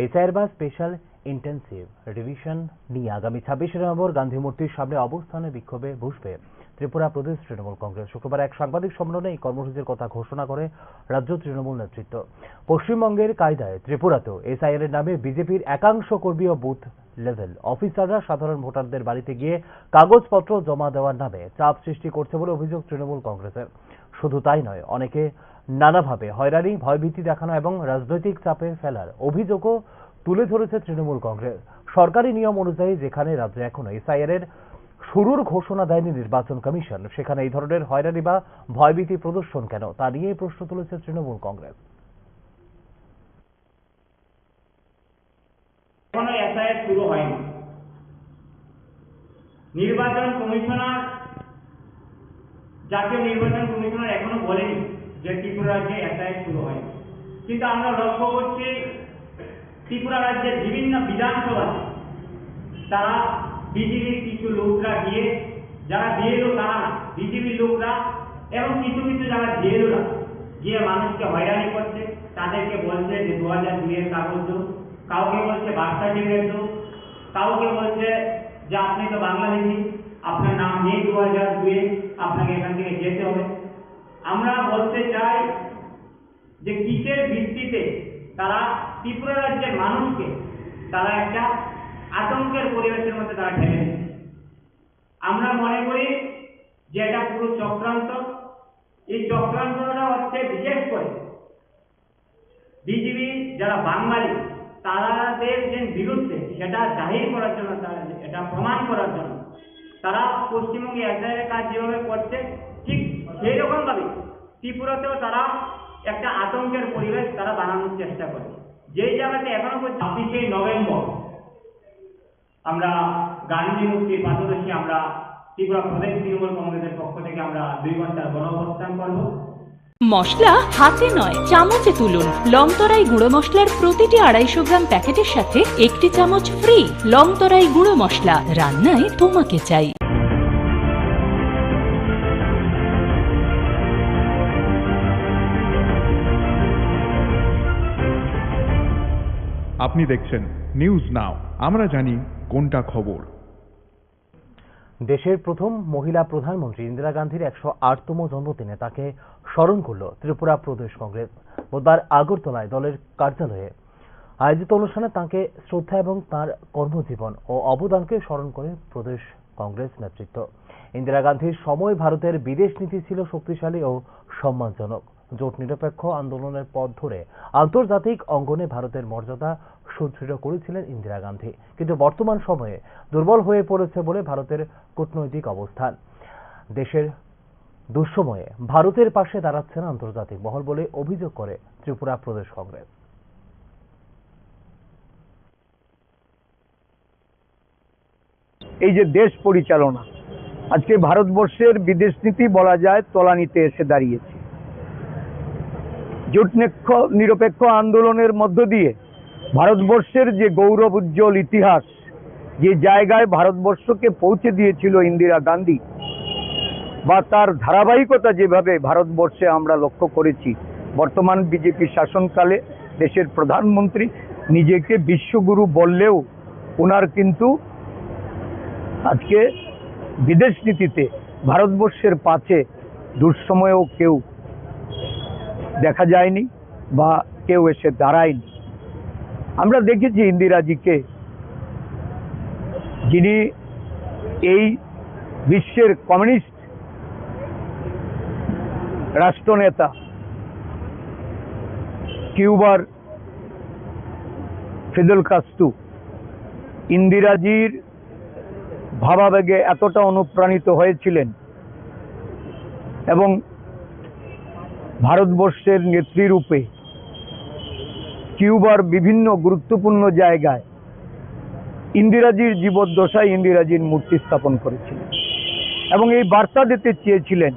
এসআইআর বা স্পেশাল ইন্টেনসিভ রিভিশন নিয়ে আগামী ছাব্বিশে নভেম্বর গান্ধী মূর্তির সামনে অবস্থানে বিক্ষোভে বসবে ত্রিপুরা প্রদেশ তৃণমূল কংগ্রেস। শুক্রবার এক সাংবাদিক সম্মেলনে এই কর্মসূচির কথা ঘোষণা করে রাজ্য তৃণমূল নেতৃত্ব। পশ্চিমবঙ্গের কায়দায় ত্রিপুরাতেও এসআইআর এর নামে বিজেপির একাংশ কর্মী ও বুথ লেভেল অফিসাররা সাধারণ ভোটারদের বাড়িতে গিয়ে কাগজপত্র জমা দেওয়ার নামে চাপ সৃষ্টি করছে বলে অভিযোগ তৃণমূল কংগ্রেসের। শুধু তাই নয়, অনেকে নানাভাবে হয়রানি, ভয়ভীতি দেখানো এবং রাজনৈতিক চাপে ফেলার অভিযোগও তুলে ধরেছে তৃণমূল কংগ্রেস। সরকারি নিয়ম অনুযায়ী যেখানে রাজ্যে এখনো এসআইআর এর শুরুর ঘোষণা দেয়নি নির্বাচন কমিশন, সেখানে এই ধরনের হয়রানি বা ভয়ভীতি প্রদর্শন কেন, তা নিয়েই প্রশ্ন তুলেছে তৃণমূল কংগ্রেস। এখনো এসআইআর শুরু হয়নি। নির্বাচন কমিশনার, জাতীয় নির্বাচন কমিশনার এখনো বলেনি যে ত্রিপুরা রাজ্যে এসআইআর শুরু হয়নি। কিন্তু আমরা লক্ষ্য করছি ত্রিপুরা রাজ্যের বিভিন্ন বিধানসভাতে তারা বিজেপির কিছু লোকরা গিয়ে, যারা বিএলও তারা না, বিজেপির লোকরা এবং কিছু কিছু যারা বিএলওরা গিয়ে মানুষকে হয়রানি করছে, তাদেরকে বলছে যে দু হাজার দুই এর কাগজ দেন, কাউকে বলছে বার্থ সার্টিফিকেট দেন, কাউকে বলছে যে আপনি তো বাংলাদেশি, আপনার নাম নেই দু হাজার দুই এ, আপনাকে এখান থেকে যেতে হবে। আমরা বলতে চাই যে কিসের ভিত্তিতে তারা ত্রিপুরা রাজ্যের মানুষকে তারা একটা আতঙ্কের পরিবেশের মধ্যে তারা ঠেলে দিচ্ছে। আমরা মনে করি যে এটা পুরো চক্রান্ত। এই চক্রান্তটা হচ্ছে বিশেষ করে বিজেপি যারা বাঙালি, তাদের যে বিরুদ্ধে সেটা জাহির করার জন্য, তারা এটা প্রমাণ করার জন্য তারা পশ্চিমবঙ্গে এক জায়গায় কাজ যেভাবে করছে, ঠিক সেই রকম ভাবে ত্রিপুরাতেও তারা একটা আতঙ্কের পরিবেশ তারা বানানোর চেষ্টা করে। যেই জায়গাতে এখনো পর্যন্ত ছাব্বিশে নভেম্বর আমরা গান্ধী মূর্তির পাদদেশে আমরা ত্রিপুরা প্রদেশ তৃণমূল কংগ্রেসের পক্ষ থেকে আমরা দুই ঘন্টার গণ অবস্থান করব। মশলা হাতে নয়, চামচে তুলুন। লংতরাই গুঁড়ো মশলার প্রতিটি আড়াইশো গ্রাম প্যাকেটের সাথে একটি চামচ ফ্রি। লংতরাই গুঁড়ো মশলা, রান্নায় তোমাকে চাই। আপনি দেখছেন নিউজ নাও, আমরা জানি কোনটা খবর। দেশের প্রথম মহিলা প্রধানমন্ত্রী ইন্দিরা গান্ধীর একশো আটতম জন্মদিনে তাকে স্মরণ করল ত্রিপুরা প্রদেশ কংগ্রেস। বুধবার আগরতলায় দলের কার্যালয়ে আয়োজিত অনুষ্ঠানে তাঁকে শ্রদ্ধা এবং তাঁর কর্মজীবন ও অবদানকে স্মরণ করে প্রদেশ কংগ্রেস নেতৃত্ব। ইন্দিরা গান্ধীর সময় ভারতের বিদেশ নীতি ছিল শক্তিশালী ও সম্মানজনক। জোট নিরপেক্ষ আন্দোলনের পথ ধরে আন্তর্জাতিক অঙ্গনে ভারতের মর্যাদা সুদৃঢ় করেছিলেন ইন্দিরা গান্ধী। কিন্তু বর্তমান সময়ে দুর্বল হয়ে পড়েছে বলে ভারতের কূটনৈতিক অবস্থান। দেশের দুঃসময়ে ভারতের পাশে দাঁড়াচ্ছে না আন্তর্জাতিক মহল বলে অভিযোগ করে ত্রিপুরা প্রদেশ কংগ্রেস। এই যে দেশ পরিচালনা, আজকে ভারতবর্ষের বিদেশ নীতি বলা যায় তলানিতে এসে দাঁড়িয়েছে। জোট নিক্ষ-, নিরপেক্ষ আন্দোলনের মধ্য দিয়ে ভারতবর্ষের যে গৌরব উজ্জ্বল ইতিহাস, যে জায়গায় ভারতবর্ষকে পৌঁছে দিয়েছিল ইন্দিরা গান্ধী, বা তার ধারাবাহিকতা যেভাবে ভারতবর্ষে আমরা লক্ষ্য করেছি, বর্তমান বিজেপি শাসনকালে দেশের প্রধানমন্ত্রী নিজেকে বিশ্বগুরু বললেও ওনার কিন্তু আজকে বিদেশ নীতিতে ভারতবর্ষের পাশে দুঃসময়েও কেউ দেখা যায়নি বা কেউ এসে দাঁড়ায়নি। আমরা দেখেছি ইন্দিরাজিকে, যিনি এই বিশ্বের কমিউনিস্ট রাষ্ট্রনেতা কিউবার ফিদেল কাস্ত্রো ইন্দিরাজির ভাবাবেগে এতটা অনুপ্রাণিত হয়েছিলেন এবং ভারতবর্ষের নেত্রী রূপে কিউবার বিভিন্ন গুরুত্বপূর্ণ জায়গায় ইন্দিরাজির জীবদ্দশায় ইন্দিরাজির মূর্তি স্থাপন করেছিলেন এবং এই বার্তা দিতে চেয়েছিলেন।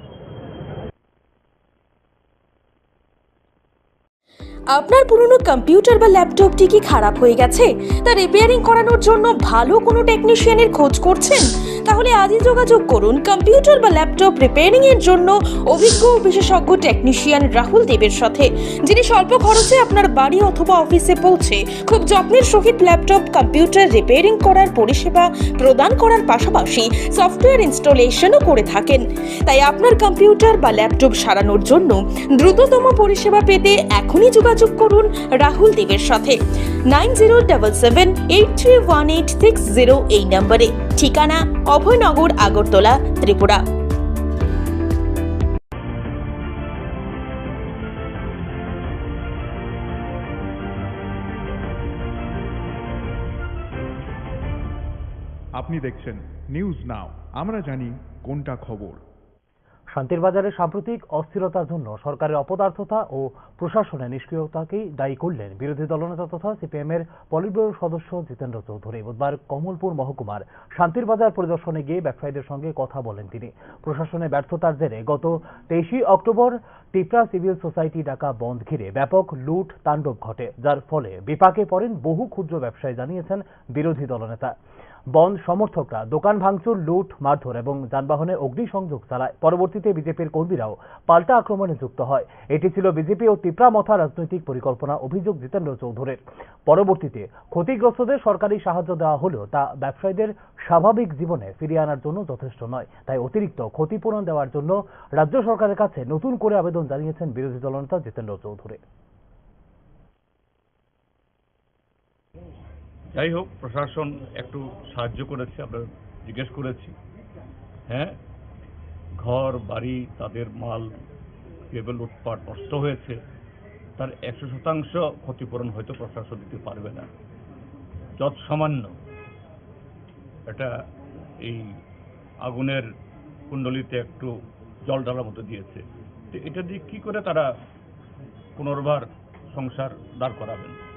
আপনার পুরনো কম্পিউটার বা ল্যাপটপটি কি খারাপ হয়ে গেছে? তা রিপেয়ারিং করানোর জন্য ভালো কোনো টেকনিশিয়ানের খোঁজ করছেন? তাহলে আজই যোগাযোগ করুন কম্পিউটার বা ল্যাপটপ রিপেয়ারিং এর জন্য অভিজ্ঞ ও বিশেষজ্ঞ টেকনিশিয়ান রাহুল দেবের সাথে, যিনি স্বল্প খরচে আপনার বাড়ি অথবা অফিসে পৌঁছে খুব যত্নের সহিত ল্যাপটপ কম্পিউটার রিপেয়ারিং করার পরিষেবা প্রদান করার পাশাপাশি সফটওয়্যার ইনস্টলেশনও করে থাকেন। তাই আপনার কম্পিউটার বা ল্যাপটপ সারানোর জন্য দ্রুততম পরিষেবা পেতে এখনই যোগাযোগ করুন রাহুল দেবের সাথে nine zero double seven eight three one eight six zero এই নম্বরে। ঠিকানা অভয়নগর, আগরতলা, ত্রিপুরা। আপনি দেখছেন নিউজ নাও, আমরা জানি কোনটা খবর। শান্তির বাজারে সাম্প্রতিক অস্থিরতার জন্য সরকারের অপদার্থতা ও প্রশাসনের নিষ্ক্রিয়তাকেই দায়ী করলেন বিরোধী দলনেতা তথা সিপিএম এর পলিটব্যুরো সদস্য জিতেন্দ্র চৌধুরী। বুধবার কমলপুর মহকুমার শান্তির বাজার পরিদর্শনে গিয়ে ব্যবসায়ীদের সঙ্গে কথা বলেন তিনি। প্রশাসনের ব্যর্থতার জেরে গত তেইশে অক্টোবর টিপ্রা সিভিল সোসাইটি ডাকা বন্ধ ঘিরে ব্যাপক লুট তাণ্ডব ঘটে, যার ফলে বিপাকে পড়েন বহু ক্ষুদ্র ব্যবসায়ী, জানিয়েছেন বিরোধী দলনেতা। বন্ধ সমর্থকরা দোকান ভাঙচুর, লুট, মারধর এবং যানবাহনে অগ্নিসংযোগ চালায়। পরবর্তীতে বিজেপির কর্মীরাও পাল্টা আক্রমণে যুক্ত হয়। এটি ছিল বিজেপি ও তিপ্রা মথা রাজনৈতিক পরিকল্পনা, অভিযোগ জিতেন্দ্র চৌধুরীর। পরবর্তীতে ক্ষতিগ্রস্তদের সরকারি সাহায্য দেওয়া হলেও তা ব্যবসায়ীদের স্বাভাবিক জীবনে ফিরিয়ে আনার জন্য যথেষ্ট নয়, তাই অতিরিক্ত ক্ষতিপূরণ দেওয়ার জন্য রাজ্য সরকারের কাছে নতুন করে আবেদন জানিয়েছেন বিরোধী দলনেতা জিতেন্দ্র চৌধুরী। যাই হোক, প্রশাসন একটু সাহায্য করেছে, আমরা জিজ্ঞেস করেছি। হ্যাঁ, ঘর বাড়ি, তাদের মাল যেভাবে লুটপাট নষ্ট হয়েছে, তার একশো শতাংশ ক্ষতিপূরণ হয়তো প্রশাসন দিতে পারবে না। যৎসামান্য এটা এই আগুনের কুণ্ডলিতে একটু জল ঢালার মতো দিয়েছে। তো এটা দিয়ে কি করে তারা পুনর্বার সংসার দাঁড় করাবেন?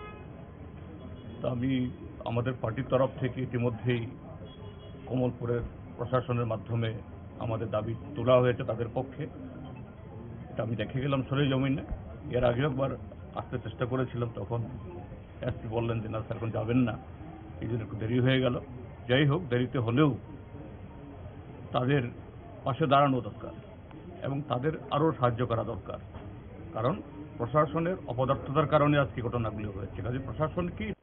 তো আমি আমাদের পার্টির তরফ থেকে ইতিমধ্যেই কমলপুরের প্রশাসনের মাধ্যমে আমাদের দাবি তোলা হয়েছে তাদের পক্ষে। এটা আমি দেখে গেলাম সরেজমিনে। এর আগেও একবার আসতে চেষ্টা করেছিলাম, তখন এসপি বললেন যে, "না স্যার, এখন যাবেন না, এই জন্য একটু দেরি হয়ে গেল।" যাই হোক, দেরিতে হলেও তাদের পাশে দাঁড়ানো দরকার এবং তাদের আরও সাহায্য করা দরকার, কারণ প্রশাসনের অপদার্থতার কারণে আজকে ঘটনাগুলি হয়েছে। কাজে প্রশাসন কি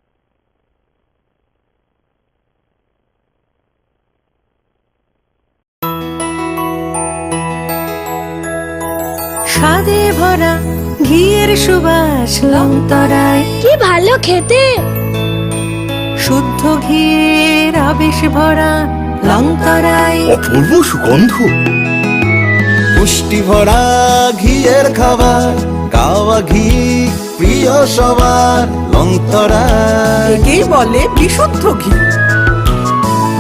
স্বাদে ভরা ঘিয়ের সুবাস লংতরায়। কি ভালো খেতে। শুদ্ধ ঘিয়ের আবেশ ভরা লংতরায়। অপূর্ব সুগন্ধ। পুষ্টি ভরা ঘিয়ের খাবার, কাওয়া ঘি প্রিয় সবার লংতরায়। একেই বলে বিশুদ্ধ ঘি।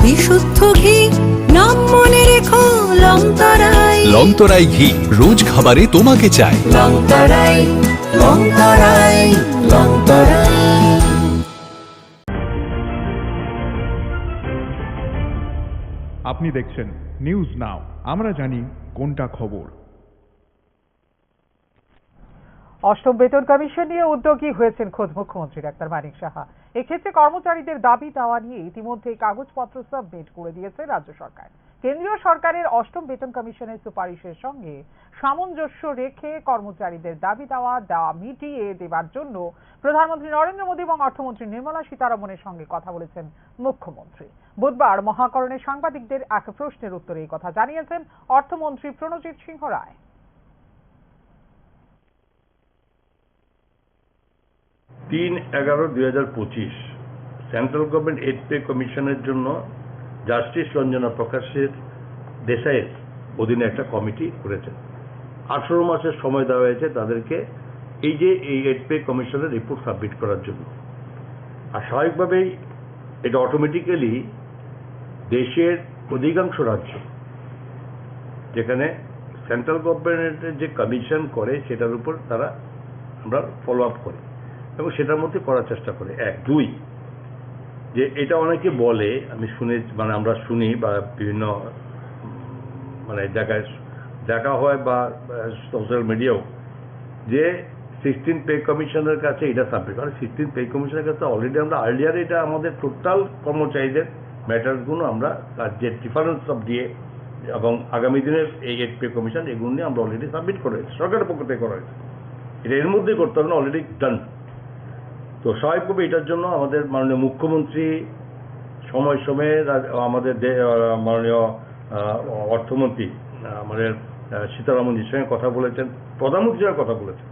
বিশুদ্ধ ঘি, নাম মনে রেখো লংতরায়। লংতরাই ঘি, রোজ খাবারে তোমাকে চাই। লংতরায়, লংতরায়, লংতরায়। আপনি দেখছেন নিউজ নাও, আমরা জানি কোনটা খবর। অষ্টম বেতন কমিশন নিয়ে উদ্যোগী হয়েছেন খোদ মুখ্যমন্ত্রী ডাক্তার মানিক সাহা। এক্ষেত্রে কর্মচারীদের দাবি দাওয়া নিয়ে ইতিমধ্যেই কাগজপত্র সাবমিট করে দিয়েছে রাজ্য সরকার। কেন্দ্রীয় সরকারের অষ্টম বেতন কমিশনের সুপারিশের সঙ্গে সামঞ্জস্য রেখে কর্মচারীদের দাবি দাওয়া দাওয়া মিটিয়ে দেবার জন্য প্রধানমন্ত্রী নরেন্দ্র মোদী এবং অর্থমন্ত্রী নির্মলা সীতারমণের সঙ্গে কথা বলেছেন মুখ্যমন্ত্রী। বুধবার মহাকরণে সাংবাদিকদের এক প্রশ্নের উত্তরে এই কথা জানিয়েছেন অর্থমন্ত্রী প্রণজিৎ সিংহ রায়। তিন এগারো দুই হাজার পঁচিশ সেন্ট্রাল গভর্নমেন্ট এইড পে কমিশনের জন্য জাস্টিস রঞ্জনা প্রকাশের দেশাইয়ের অধীনে একটা কমিটি করেছেন। আঠারো মাসের সময় দেওয়া হয়েছে তাদেরকে এই যে এই এইড পে কমিশনের রিপোর্ট সাবমিট করার জন্য। আর স্বাভাবিকভাবেই এটা অটোমেটিক্যালি দেশের অধিকাংশ রাজ্য যেখানে সেন্ট্রাল গভর্নমেন্টের যে কমিশন করে সেটার উপর তারা আমরা ফলো আপ করি এবং সেটার মধ্যে করার চেষ্টা করি। এক, দুই, যে এটা অনেকে বলে, আমি শুনে, মানে আমরা শুনি বা বিভিন্ন উম, মানে জায়গায় দেখা হয় বা সোশ্যাল মিডিয়াও, যে সিক্সটিন পে কমিশনের কাছে এটা সাবমিট, কারণ সিক্সটিন পে কমিশনের কাছে অলরেডি আমরা আর্লিয়ার এটা আমাদের টোটাল কর্মচারীদের ম্যাটারগুলো আমরা তার যে ডিফারেন্স অফ দিয়ে এবং আগামী দিনের এই এইড পে কমিশন এগুলো নিয়ে আমরা অলরেডি সাবমিট করে হয়েছি, সরকারের পক্ষ থেকে করা হয়েছে। এটা এর মধ্যেই করতে হবে না, অলরেডি ডান। তো স্বাভাবিকভাবে এটার জন্য আমাদের মাননীয় মুখ্যমন্ত্রী সময় সময়ে রা- আমাদের দে- আহ, মাননীয় আহ, অর্থমন্ত্রী আহ, আমাদের আহ, সীতারামনজির সঙ্গে কথা বলেছেন, প্রধানমন্ত্রীর সঙ্গে কথা বলেছেন।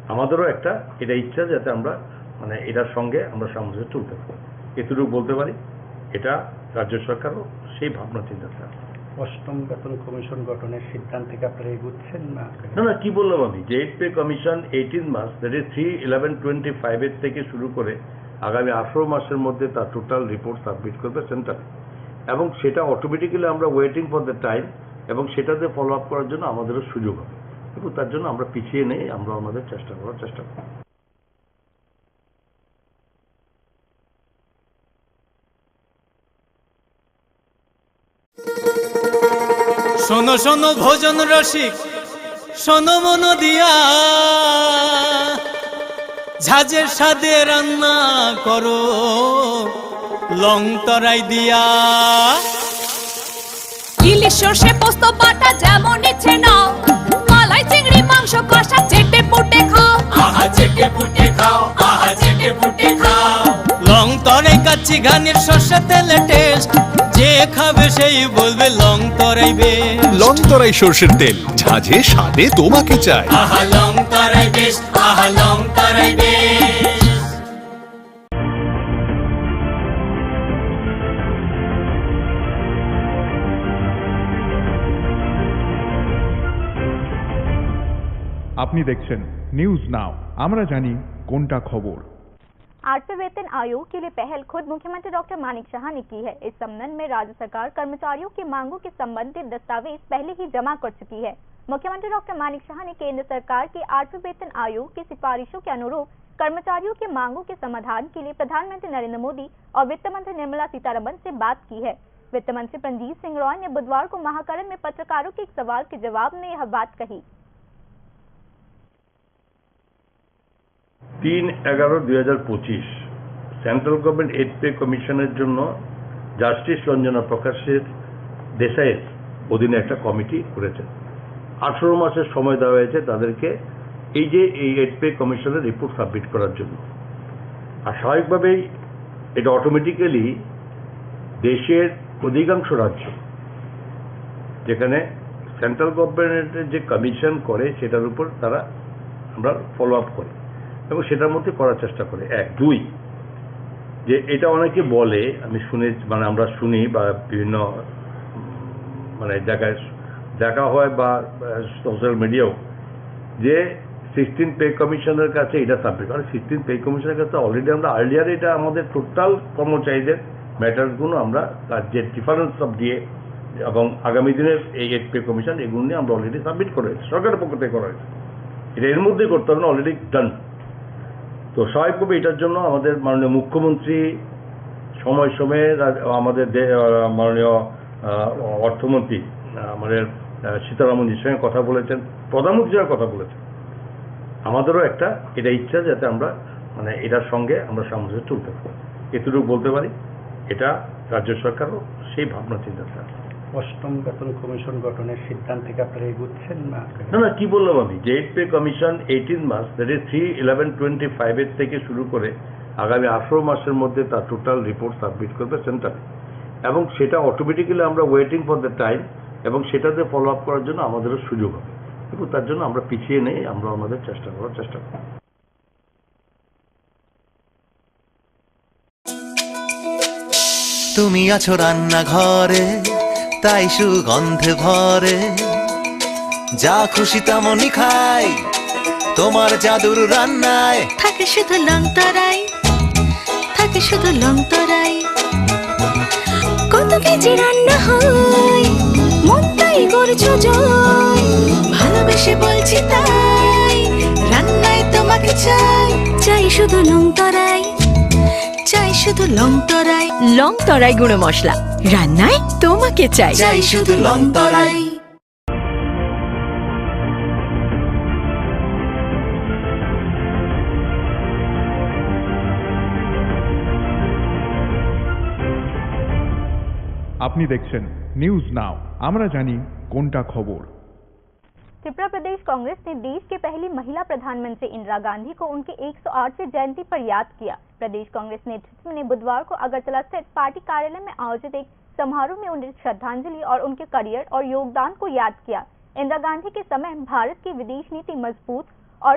আমাদেরও একটা এটা ইচ্ছা যাতে আমরা মানে এটার সঙ্গে আমরা সামঞ্জস্য চলতে পারি, এতটুকু বলতে পারি। এটা রাজ্য সরকারও সেই ভাবনা চিন্তাতে আছে। অষ্টম বেতন কমিশন গঠনের সিদ্ধান্তে কি আপনারা এগুচ্ছেন না? না না, কি বললাম আমি, যে এইড পে কমিশন এইটিন মাস, that is three eleven twenty five এর থেকে শুরু করে আগামী আঠারো মাসের মধ্যে তার টোটাল রিপোর্ট সাবমিট করবে সেন্টারে, এবং সেটা অটোমেটিক্যালি আমরা ওয়েটিং ফর দ্য টাইম এবং সেটাতে ফলো আপ করার জন্য আমাদেরও সুযোগ হবে। কিন্তু তার জন্য আমরা পিছিয়ে নেই, আমরা আমাদের চেষ্টা করার চেষ্টা করব। শোনো শোনো ভোজন রসিক, শোনো মন দিয়া, ঝাঁঝের স্বাদে রান্না করো। লং তরাই দিয়া। ইলিশ সর্ষে পোস্ত বাটা যেমন ইচ্ছে নাও, মালাই চিংড়ি মাংস কষা চেটে পুটে খাও। আহা চেটে পুটে খাও, আহা চেটে পুটে খাও। লং তরাই কাচ্চি ঘানির সর্ষে তেলে টেস্ট, যে খাবে সেই বলবে লং তরাই বেস্ট। লং তরাই সর্ষের তেল, ঝাঁঝে স্বাদে তোমাকে চাই। আহা লং তরাই বেস্ট, আহা লং তরাই বেস্ট। আপনি দেখছেন নিউজ নাও, আমরা জানি কোনটা খবর। आठवें वेतन आयोग के लिए पहल खुद मुख्यमंत्री डॉक्टर मानिक साहा ने की है। इस संबंध में राज्य सरकार कर्मचारियों की मांगों के संबंधित दस्तावेज पहले ही जमा कर चुकी है। मुख्यमंत्री डॉक्टर मानिक साहा ने केंद्र सरकार के आठवें वेतन आयोग की सिफारिशों के अनुरूप कर्मचारियों की मांगों के समाधान के लिए प्रधानमंत्री नरेंद्र मोदी और वित्त मंत्री निर्मला सीतारमण से बात की है। वित्त मंत्री प्रदीप सिंह राय ने बुधवार को महाकरण में पत्रकारों के एक सवाल के जवाब में यह बात कही। তিন এগারো দুই হাজার পঁচিশ সেন্ট্রাল গভর্নমেন্ট এইড পে কমিশনের জন্য জাস্টিস রঞ্জনা প্রকাশের দেশাইয়ের অধীনে একটা কমিটি করেছে। আঠারো মাসের সময় দেওয়া হয়েছে তাদেরকে এই যে এই এইড পে কমিশনের রিপোর্ট সাবমিট করার জন্য। আর স্বাভাবিকভাবেই এটা অটোমেটিক্যালি দেশের অধিকাংশ রাজ্য যেখানে সেন্ট্রাল গভর্নমেন্টের যে কমিশন করে সেটার উপর তারা আমরা ফলো আপ করি এবং সেটার মধ্যে করার চেষ্টা করি। এক, দুই, যে এটা অনেকে বলে, আমি শুনে, মানে আমরা শুনি বা বিভিন্ন উম, মানে জায়গায় দেখা হয় বা সোশ্যাল মিডিয়াও যে সিক্সটিন পে কমিশনের কাছে এটা সাবমিট, কারণ সিক্সটিন পে কমিশনের কাছে অলরেডি আমরা আর্লিয়ার এটা আমাদের টোটাল কর্মচারীদের ম্যাটারগুলো আমরা তার যে ডিফারেন্স অফ দিয়ে এবং আগামী দিনের এই এইড পে কমিশন এগুলো নিয়ে আমরা অলরেডি সাবমিট করে হয়েছে, সরকারের পক্ষ থেকে করা হয়েছে। এটা এর মধ্যেই করতে হবে না, অলরেডি ডান। তো স্বাভাবিকভাবে এটার জন্য আমাদের মাননীয় মুখ্যমন্ত্রী সময় সময়ে রা- আমাদের দে- আহ, মাননীয় আহ, অর্থমন্ত্রী আহ, আমাদের আহ, সীতারামনজির সঙ্গে কথা বলেছেন, প্রধানমন্ত্রীর সঙ্গে কথা বলেছেন। আমাদেরও একটা এটা ইচ্ছা যাতে আমরা মানে এটার সঙ্গে আমরা সামঞ্জস্য চলতে পারি, এতটুকু বলতে পারি। এটা রাজ্য সরকারও সেই ভাবনা চিন্তা আছে। অষ্টম বেতন কমিশন গঠনের সিদ্ধান্তে কি আপনারা এগুচ্ছেন না? না, না, কি বললাম আমি, যে এইড পে কমিশন এইটিন মাস, that is three eleven twenty five এর থেকে শুরু করে আগামী আঠারো মাসের মধ্যে তার টোটাল রিপোর্ট সাবমিট করবে সেন্টারে, এবং সেটা অটোমেটিক্যালি আমরা ওয়েটিং ফর দ্য টাইম এবং সেটাতে ফলো আপ করার জন্য আমাদেরও সুযোগ হবে। এবং তার জন্য আমরা পিছিয়ে নেই, আমরা আমাদের চেষ্টা করার চেষ্টা করব। তুমি আছো রান্নাঘরে, তাই সুগন্ধে ভরে। যা খুশি তেমনই খাই, তোমার জাদুর রান্নায়। থাকে শুধু লং তরাই, থাকে শুধু লং তরাই। কত কেজি রান্না হয়, মনটাই করছো জয়। ভালোবেসে বলছি তাই, রান্নায় তোমাকে চাই। চাই শুধু লং তরাই, চাই শুধু লং তরাই। লং তরাই গুঁড়ো মশলা, রান্নায় তোমাকে চাই। চাই শুধু লং তরাই। আপনি দেখছেন নিউজ নাও, আমরা জানি কোনটা খবর। त्रिपुरा प्रदेश कांग्रेस ने देश की पहली महिला प्रधानमंत्री इंदिरा गांधी को उनके एक सौ आठवीं जयंती पर याद किया। प्रदेश कांग्रेस नेतृत्व ने बुधवार को अगरतला स्थित पार्टी कार्यालय में आयोजित एक समारोह में उन्हें श्रद्धांजलि और उनके करियर और योगदान को याद किया। इंदिरा गांधी के समय भारत की विदेश नीति मजबूत और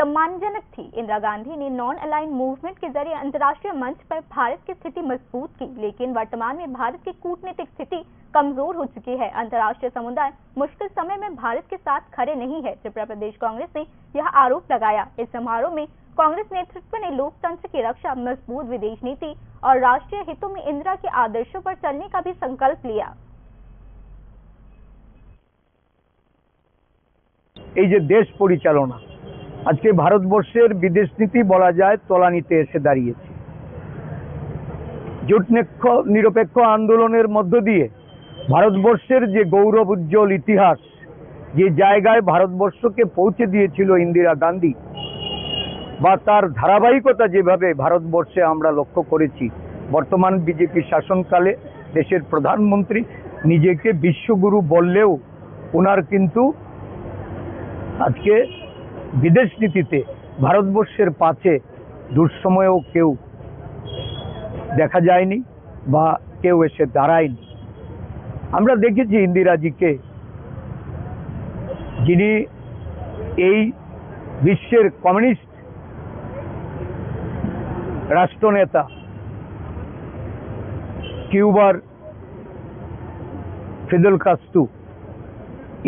सम्मानजनक थी। इंदिरा गांधी ने नॉन अलाइंड मूवमेंट के जरिए अंतर्राष्ट्रीय मंच पर भारत की स्थिति मजबूत की, लेकिन वर्तमान में भारत की कूटनीतिक स्थिति कमजोर हो चुकी है। अंतर्राष्ट्रीय समुदाय मुश्किल समय में भारत के साथ खड़े नहीं है, त्रिपुरा प्रदेश कांग्रेस ने यह आरोप लगाया। इस समारोह में कांग्रेस नेतृत्व ने लोकतंत्र की रक्षा, मजबूत विदेश नीति और राष्ट्रीय हितों में इंदिरा के आदर्शों पर चलने का भी संकल्प लिया। এই যে দেশ পরিচালনা, আজকে ভারতবর্ষের বিদেশ নীতি বলা যায় তলানিতে এসে দাঁড়িয়েছে। জোট নিক্ষ-, নিরপেক্ষ আন্দোলনের মধ্য দিয়ে ভারতবর্ষের যে গৌরব উজ্জ্বল ইতিহাস, যে জায়গায় ভারতবর্ষকে পৌঁছে দিয়েছিল ইন্দিরা গান্ধী, বা তার ধারাবাহিকতা যেভাবে ভারতবর্ষে আমরা লক্ষ্য করেছি, বর্তমান বিজেপি শাসনকালে দেশের প্রধানমন্ত্রী নিজেকে বিশ্বগুরু বললেও ওনার কিন্তু আজকে বিদেশ নীতিতে ভারতবর্ষের পাশে দুঃসময়েও কেউ দেখা যায়নি বা কেউ এসে দাঁড়ায়নি। আমরা দেখেছি ইন্দিরাজিকে, যিনি এই বিশ্বের কমিউনিস্ট রাষ্ট্রনেতা কিউবার ফিদেল কাস্ত্রো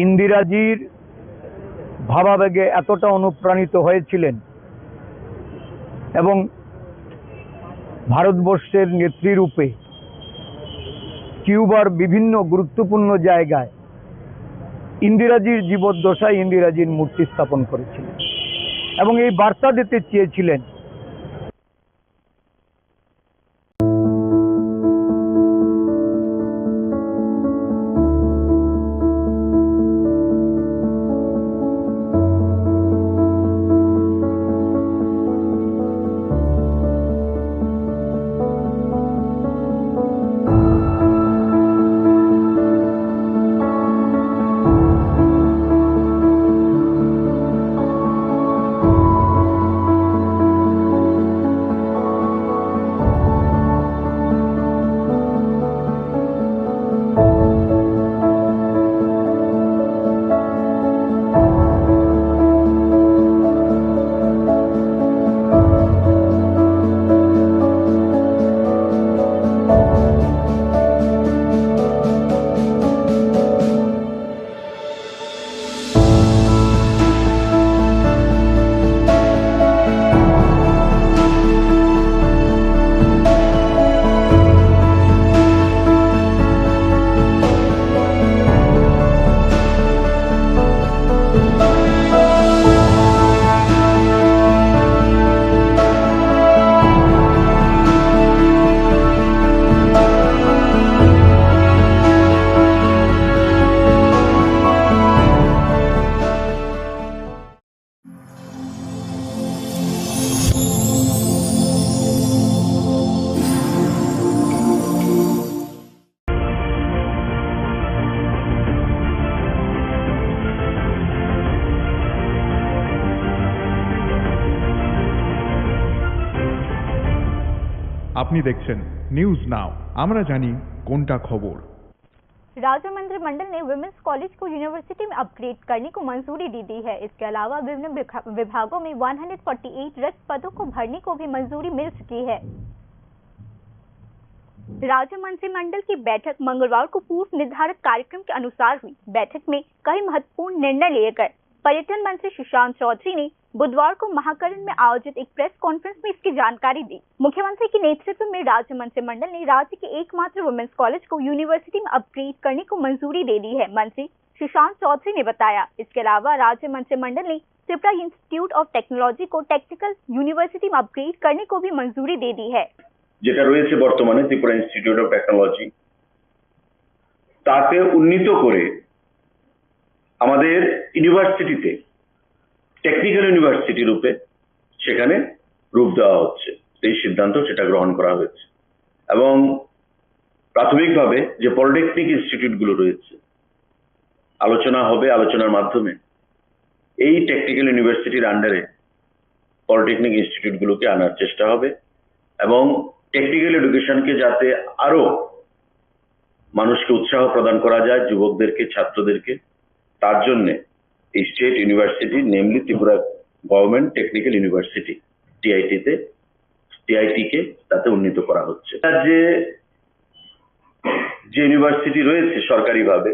ইন্দিরাজির ভাবাবেগে এতটা অনুপ্রাণিত হয়েছিলেন এবং ভারতবর্ষের নেত্রীরূপে কিউবার বিভিন্ন গুরুত্বপূর্ণ জায়গায় ইন্দিরাজির জীবদ্দশায় ইন্দিরাজির মূর্তি স্থাপন করেছিলেন এবং এই বার্তা দিতে চেয়েছিলেন। আপনি দেখছেন নিউজ নাও, আমরা জানি কোনটা খবর। राज्य मंत्रिमंडल ने वुमेन्स कॉलेज को यूनिवर्सिटी में अपग्रेड करने को मंजूरी दे दी है। इसके अलावा विभिन्न विभा-, विभागों में वन हंड्रेड फोर्टी एट रिक्त पदों को भरने को भी मंजूरी मिल चुकी है। राज्य मंत्रिमंडल की बैठक मंगलवार को पूर्व निर्धारित कार्यक्रम के अनुसार हुई। बैठक में कई महत्वपूर्ण निर्णय लिए गए। पर्यटन मंत्री सुशांत चौधरी ने बुधवार को महाकरण में आयोजित एक प्रेस कॉन्फ्रेंस में इसकी जानकारी दी। मुख्यमंत्री के नेतृत्व में राज्य मंत्रिमंडल ने राज्य के एकमात्र वुमेन्स कॉलेज को यूनिवर्सिटी में अपग्रेड करने को मंजूरी दे दी है, मंत्री सुशांत चौधरी ने बताया। इसके अलावा राज्य मंत्रिमंडल ने त्रिपुरा इंस्टीट्यूट ऑफ टेक्नोलॉजी को टेक्निकल यूनिवर्सिटी में अपग्रेड करने को भी मंजूरी दे दी है। যেটা রয়েছে বর্তমানে ত্রিপুরা ইনস্টিটিউট অফ টেকনোলজি, তাকে উন্নীত করে আমাদের ইউনিভার্সিটিতে টেকনিক্যাল ইউনিভার্সিটি রূপে সেখানে রূপ দেওয়া হচ্ছে। এই সিদ্ধান্ত সেটা গ্রহণ করা হয়েছে এবং প্রাথমিকভাবে যে পলিটেকনিক ইনস্টিটিউটগুলো রয়েছে, আলোচনা হবে, আলোচনার মাধ্যমে এই টেকনিক্যাল ইউনিভার্সিটির আন্ডারে পলিটেকনিক ইনস্টিটিউটগুলোকে আনার চেষ্টা হবে এবং টেকনিক্যাল এডুকেশনকে যাতে আরো মানুষকে উৎসাহ প্রদান করা যায়, যুবকদেরকে, ছাত্রদেরকে, তার জন্য এই state university, namely Tripura government technical university, টিআইটিতে, টিআইটিকে তাতে উন্নীত করা হচ্ছে। রাজ্যে যে ইউনিভার্সিটি রয়েছে সরকারিভাবে,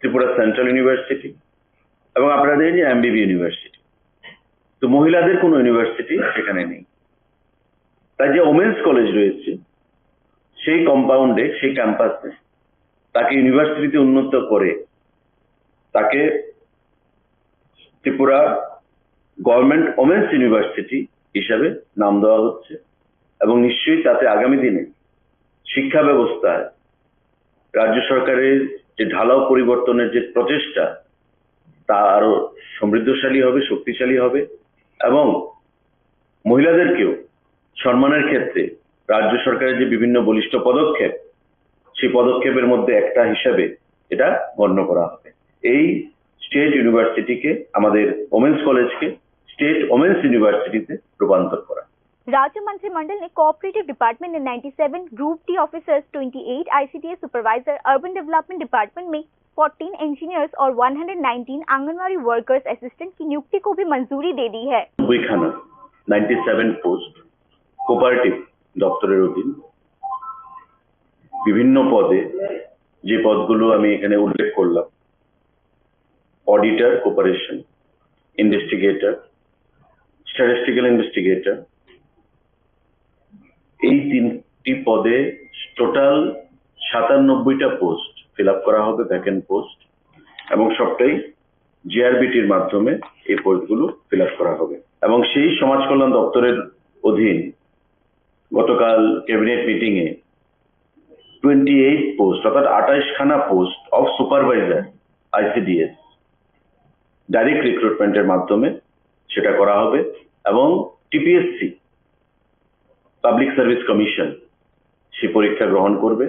ত্রিপুরা সেন্ট্রাল ইউনিভার্সিটি এবং আপনাদের যে এমবিবি ইউনিভার্সিটি, তো মহিলাদের কোনো ইউনিভার্সিটি সেখানে নেই। তাই যে ওমেন্স কলেজ রয়েছে, সেই কম্পাউন্ডে, সেই ক্যাম্পাসে তাকে ইউনিভার্সিটিতে উন্নীত করে তাকে ত্রিপুরা গভর্নমেন্ট ওমেন্স ইউনিভার্সিটি হিসাবে নাম দেওয়া হচ্ছে এবং নিশ্চয়ই তাতে আগামী দিনে শিক্ষা ব্যবস্থায় রাজ্য সরকারের যে ঢালাও পরিবর্তনের যে প্রচেষ্টা, তা আরো সমৃদ্ধশালী হবে, শক্তিশালী হবে এবং মহিলাদেরকেও সম্মানের ক্ষেত্রে রাজ্য সরকারের যে বিভিন্ন বলিষ্ঠ পদক্ষেপ, সেই পদক্ষেপের মধ্যে একটা হিসাবে এটা গণ্য করা হবে। এই স্টেট ইউনিভার্সিটিকে, আমাদের ওমেন্স কলেজকে স্টেট ওমেন্স ইউনিভার্সিটিতে রূপান্তর করা। राज्य मंत्रिमंडल ने कोऑपरेटिव डिपार्टमेंट में ninety seven group D officers, twenty eight ICDS supervisor, urban development department में फोर्टीन इंजीनियर्स और one hundred nineteen anganwadi workers assistant की नियुक्ति को भी मंजूरी दे दी है। নব্বই খানা, নাইনটি সেভেন পোস্ট, কোপারেটিভ দপ্তরের অধীন বিভিন্ন পদে, যে পদগুলো আমি এখানে উল্লেখ করলাম, auditor, cooperation, investigator, statistical investigator, এই তিনটি পদে টোটাল সাতানব্বইটা পোস্ট ফিল আপ করা হবে, ভ্যাকেন্ট পোস্ট, এবং সবটাই জিআরবিটির মাধ্যমে এই পোস্টগুলো ফিল আপ করা হবে। এবং সেই সমাজ কল্যাণ দপ্তরের অধীন গতকাল ক্যাবিনেট মিটিংয়ে টোয়েন্টি এইট পোস্ট, অর্থাৎ আঠাইশ খানা post of supervisor ICDS direct রিক্রুটমেন্টের মাধ্যমে সেটা করা হবে। এবং টিপিএসসি, পাবলিক সার্ভিস কমিশন, সেই পরীক্ষা গ্রহণ করবে।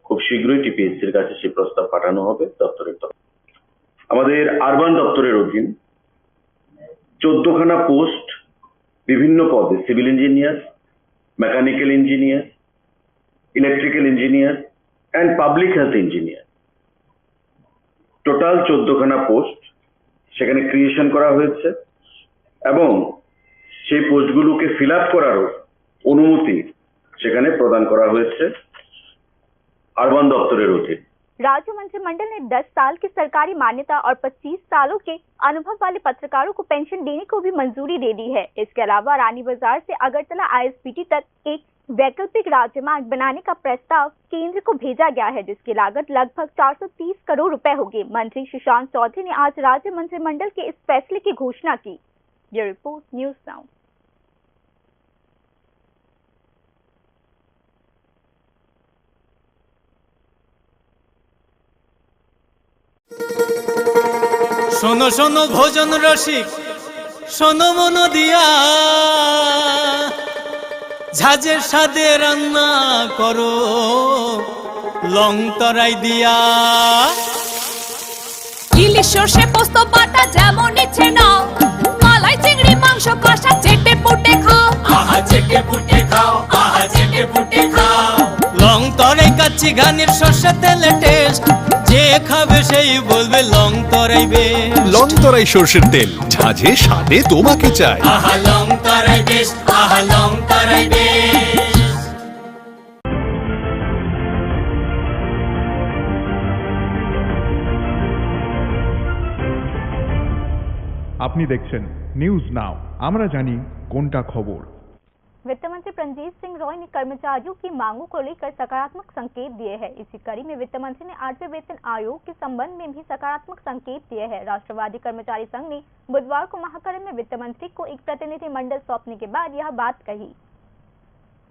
খুব শীঘ্রই টিপিএসসির কাছে সেই প্রস্তাব পাঠানো হবে দপ্তরের তরফ। আমাদের আরবান দপ্তরের অধীন চোদ্দখানা পোস্ট বিভিন্ন পদে, civil engineer, mechanical engineer, electrical engineer and public health engineer. Total চোদ্দখানা পোস্ট সেখানে ক্রিয়েশন করা হয়েছে এবং সেই পোস্টগুলোকে ফিল আপ করারও অনুমতি সেখানে প্রদান করা হয়েছে আরবান দপ্তরের অধীন। राज्य मंत्रिमंडल ने दस साल की सरकारी मान्यता और पच्चीस सालों के अनुभव वाले पत्रकारों को पेंशन देने को भी मंजूरी दे दी है। इसके अलावा रानी बाजार से अगरतला आईएसबीटी तक एक वैकल्पिक राजमार्ग बनाने का प्रस्ताव केंद्र को भेजा गया है, जिसकी लागत लगभग चार सौ तीस करोड़ रुपए होगी। मंत्री सुशांत चौधरी ने आज राज्य मंत्रिमंडल के इस फैसले की घोषणा की। ये रिपोर्ट न्यूज़ नाउ। শোনো শোনো ভোজন রসিক, শোনো মন দিয়া, ঝাঁঝে স্বাদে রান্না করো লং তরাই দিয়া। ইলিশ সর্ষে পোস্ত বাটা যেমন ইচ্ছে নাও, মালাই চিংড়ি মাংস কষা চেটে পুটে খাও। আহা চেটে পুটে খাও, আহা চেটে পুটে খাও। লং তরাই কাচ্চি ঘানির সর্ষে তেলে টেস্ট, যে খাবে সেই বলবে লং তরাই বেশ। লং তরাই সর্ষের তেল, ঝাঁঝে স্বাদে তোমাকে চাই। আহা লং তরাই বেশ, আহা লং তরাই বেশ। আপনি দেখছেন নিউজ নাও, আমরা জানি কোনটা খবর। वित्त मंत्री प्रंजीत सिंह रॉय ने कर्मचारियों की मांगों को लेकर सकारात्मक संकेत दिए हैं। इसी कड़ी में वित्त मंत्री ने आठवें वेतन आयोग के संबंध में भी सकारात्मक संकेत दिए हैं। राष्ट्रवादी कर्मचारी संघ ने बुधवार को महाकरण में वित्त मंत्री को एक प्रतिनिधिमंडल सौंपने के बाद यह बात कही।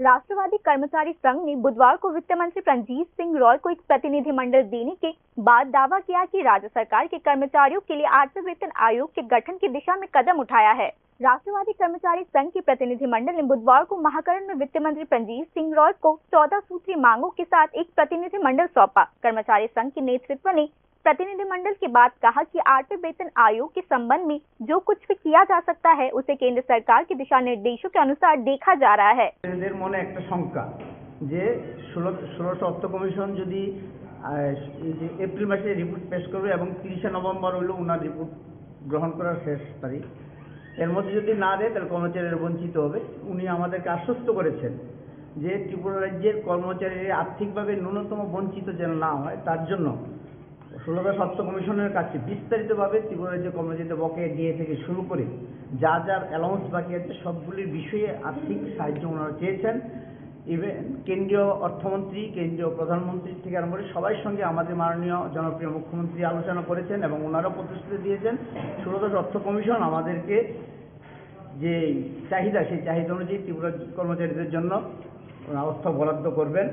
राष्ट्रवादी कर्मचारी संघ ने बुधवार को वित्त मंत्री प्रंजीत सिंह रॉय को एक प्रतिनिधिमंडल देने के बाद दावा किया कि राज्य सरकार के कर्मचारियों के लिए आठवें वेतन आयोग के गठन की दिशा में कदम उठाया है। राष्ट्रवादी कर्मचारी संघ के प्रतिनिधिमंडल ने बुधवार को महाकरण में वित्त मंत्री प्रंजीत सिंह रॉय को चौदह सूत्री मांगों के साथ एक प्रतिनिधिमंडल सौंपा। कर्मचारी संघ के नेतृत्व ने प्रतिनिधिमंडल के बाद कहा कि आठवें वेतन आयोग के संबंध में जो कुछ भी किया जा सकता है, उसे केंद्र सरकार के दिशा निर्देशों के अनुसार देखा जा रहा है। এদের মনে একটা শঙ্কা যে ষোলো ষোলোশো অর্থ কমিশন যদি আহ, এই যে এপ্রিল মাসে রিপোর্ট পেশ করবে এবং তিরিশে নভেম্বর হলো ওনার রিপোর্ট গ্রহণ করার শেষ তারিখ, এর মধ্যে যদি না দেয় তাহলে কর্মচারীরা বঞ্চিত হবে। উনি আমাদেরকে আশ্বস্ত করেছেন যে ত্রিপুরা রাজ্যের কর্মচারীরা আর্থিকভাবে ন্যূনতম বঞ্চিত যেন না হয়, তার জন্য ষোলোদশ অর্থ কমিশনের কাছে বিস্তারিতভাবে ত্রিপুরা রাজ্যের কর্মচারীদের বকেয়া ডিএ থেকে শুরু করে যা যার অ্যালাউন্স বাকি আছে, সবগুলির বিষয়ে আর্থিক সাহায্য ওনারা চেয়েছেন। ইভেন কেন্দ্রীয় অর্থমন্ত্রী, কেন্দ্রীয় প্রধানমন্ত্রী থেকে আরম্ভ করে সবাই সঙ্গে আমাদের মাননীয় জনপ্রিয় মুখ্যমন্ত্রী আলোচনা করেছেন এবং ওনারাও প্রতিশ্রুতি দিয়েছেন ষোলোদশ অর্থ কমিশন আমাদেরকে যে চাহিদা, সেই চাহিদা অনুযায়ী ত্রিপুরা কর্মচারীদের জন্য ওনারা অর্থ বরাদ্দ করবেন।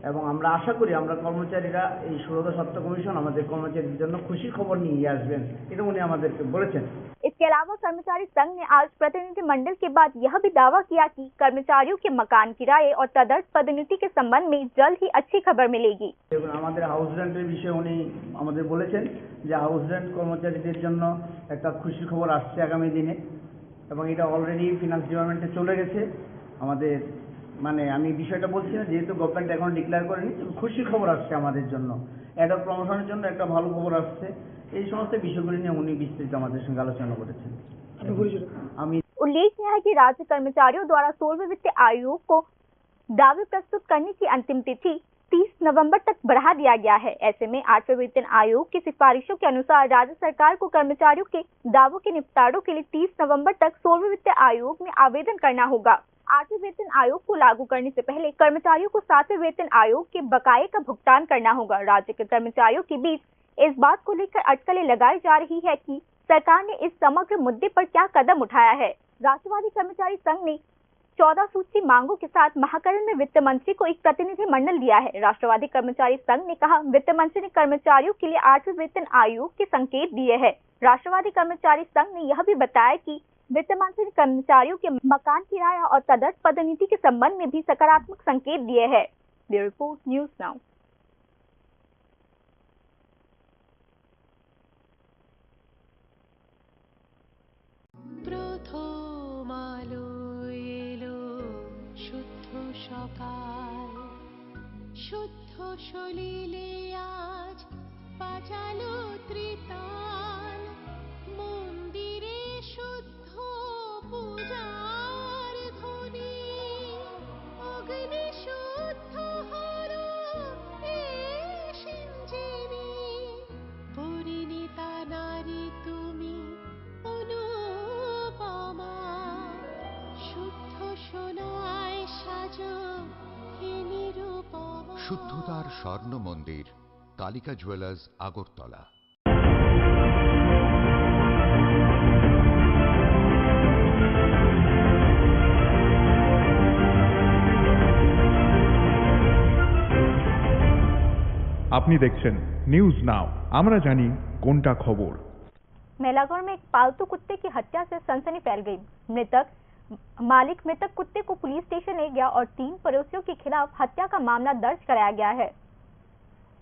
এবং আমরা আশা করি আমরা কর্মচারীরা এই ষোড়শ স্বার্থ কমিশন আমাদের কর্মচারীদের জন্য খুশি খবর নিয়ে আসবেন, এটা উনি আমাদেরকে বলেছেন। इसके अलावा कर्मचारी संघ ने आज प्रतिनिधिमंडल के बाद यह भी दावा किया कि कर्मचारियों के मकान किराए और तदर्थ पदोन्नति के संबंध में जल्द ही अच्छी खबर मिलेगी। এবং আমাদের হাউস রেন্টের বিষয়ে উনি আমাদের বলেছেন যে হাউস রেন্ট কর্মচারীদের জন্য একটা খুশি খবর আসছে আগামী দিনে, এবং এটা অলরেডি ফিনান্স ডিপার্টমেন্টে চলে গেছে। আমাদের, মানে, আমি বিষয়টা বলছি না, যেহেতু গভর্নমেন্ট এখন ডিক্লেয়ার করেনি, তবে খুশি খবর আসছে আমাদের জন্য, অ্যাডহক প্রমোশনের জন্য একটা ভালো খবর আসছে। এই সমস্ত বিষয়গুলি নিয়ে উনি বিস্তারিত আমাদের সঙ্গে আলোচনা করেছেন। আপনি পরিচয়? আমি उल्लेखनीय है कि राज्य कर्मचारियों द्वारा सोलहवें वित्त आयोग को दावे प्रस्तुत करने की अंतिम तिथि तीस नवंबर तक बढ़ा दिया गया है। ऐसे में आठवें वेतन आयोग की सिफारिशों के अनुसार राज्य सरकार को कर्मचारियों के दावों के निपटारों के लिए तीस नवंबर तक सोलहवें वित्त आयोग में आवेदन करना होगा। आठवें वेतन आयोग को लागू करने से पहले कर्मचारियों को सातवें वेतन आयोग के बकाये का भुगतान करना होगा। राज्य के कर्मचारियों के बीच इस बात को लेकर अटकलें लगाई जा रही है कि सरकार ने इस समग्र मुद्दे पर क्या कदम उठाया है। राष्ट्रवादी कर्मचारी संघ ने चौदह सूची मांगों के साथ महाकरण में वित्त मंत्री को एक प्रतिनिधि मंडल दिया है। राष्ट्रवादी कर्मचारी संघ ने कहा, वित्त मंत्री ने कर्मचारियों के लिए आठवें वेतन आयोग के संकेत दिए हैं। राष्ट्रवादी कर्मचारी संघ ने यह भी बताया कि वित्त मंत्री ने कर्मचारियों के मकान किराया और तदर्थ पदोन्नति के संबंध में भी सकारात्मक संकेत दिए हैं। Bureau report, news now. প্রথম আলো এলো শুদ্ধ সকাল, শুদ্ধ সলিলে আজ বাজালো ত্রিতাল। মন্দিরে শুদ্ধ পূজার ধ্বনি, অগ্নি শুদ্ধ হলো এ সিঞ্জিনী। পরিণীতা নারী তুমি অনুপমা, শুদ্ধ সোনায় সাজো হে নিরুপমা। শুদ্ধতার স্বর্ণ মন্দির, কালিকা জুয়েলার্স, আগরতলা। আপনি দেখছেন নিউজ নাও, আমরা জানি কোনটা খবর। मेलाघर में एक पालतू कुत्ते की हत्या से सनसनी फैल गई। मृतक मालिक मृतक कुत्ते को पुलिस स्टेशन ले गया और तीन पड़ोसियों के खिलाफ हत्या का मामला दर्ज कराया गया है।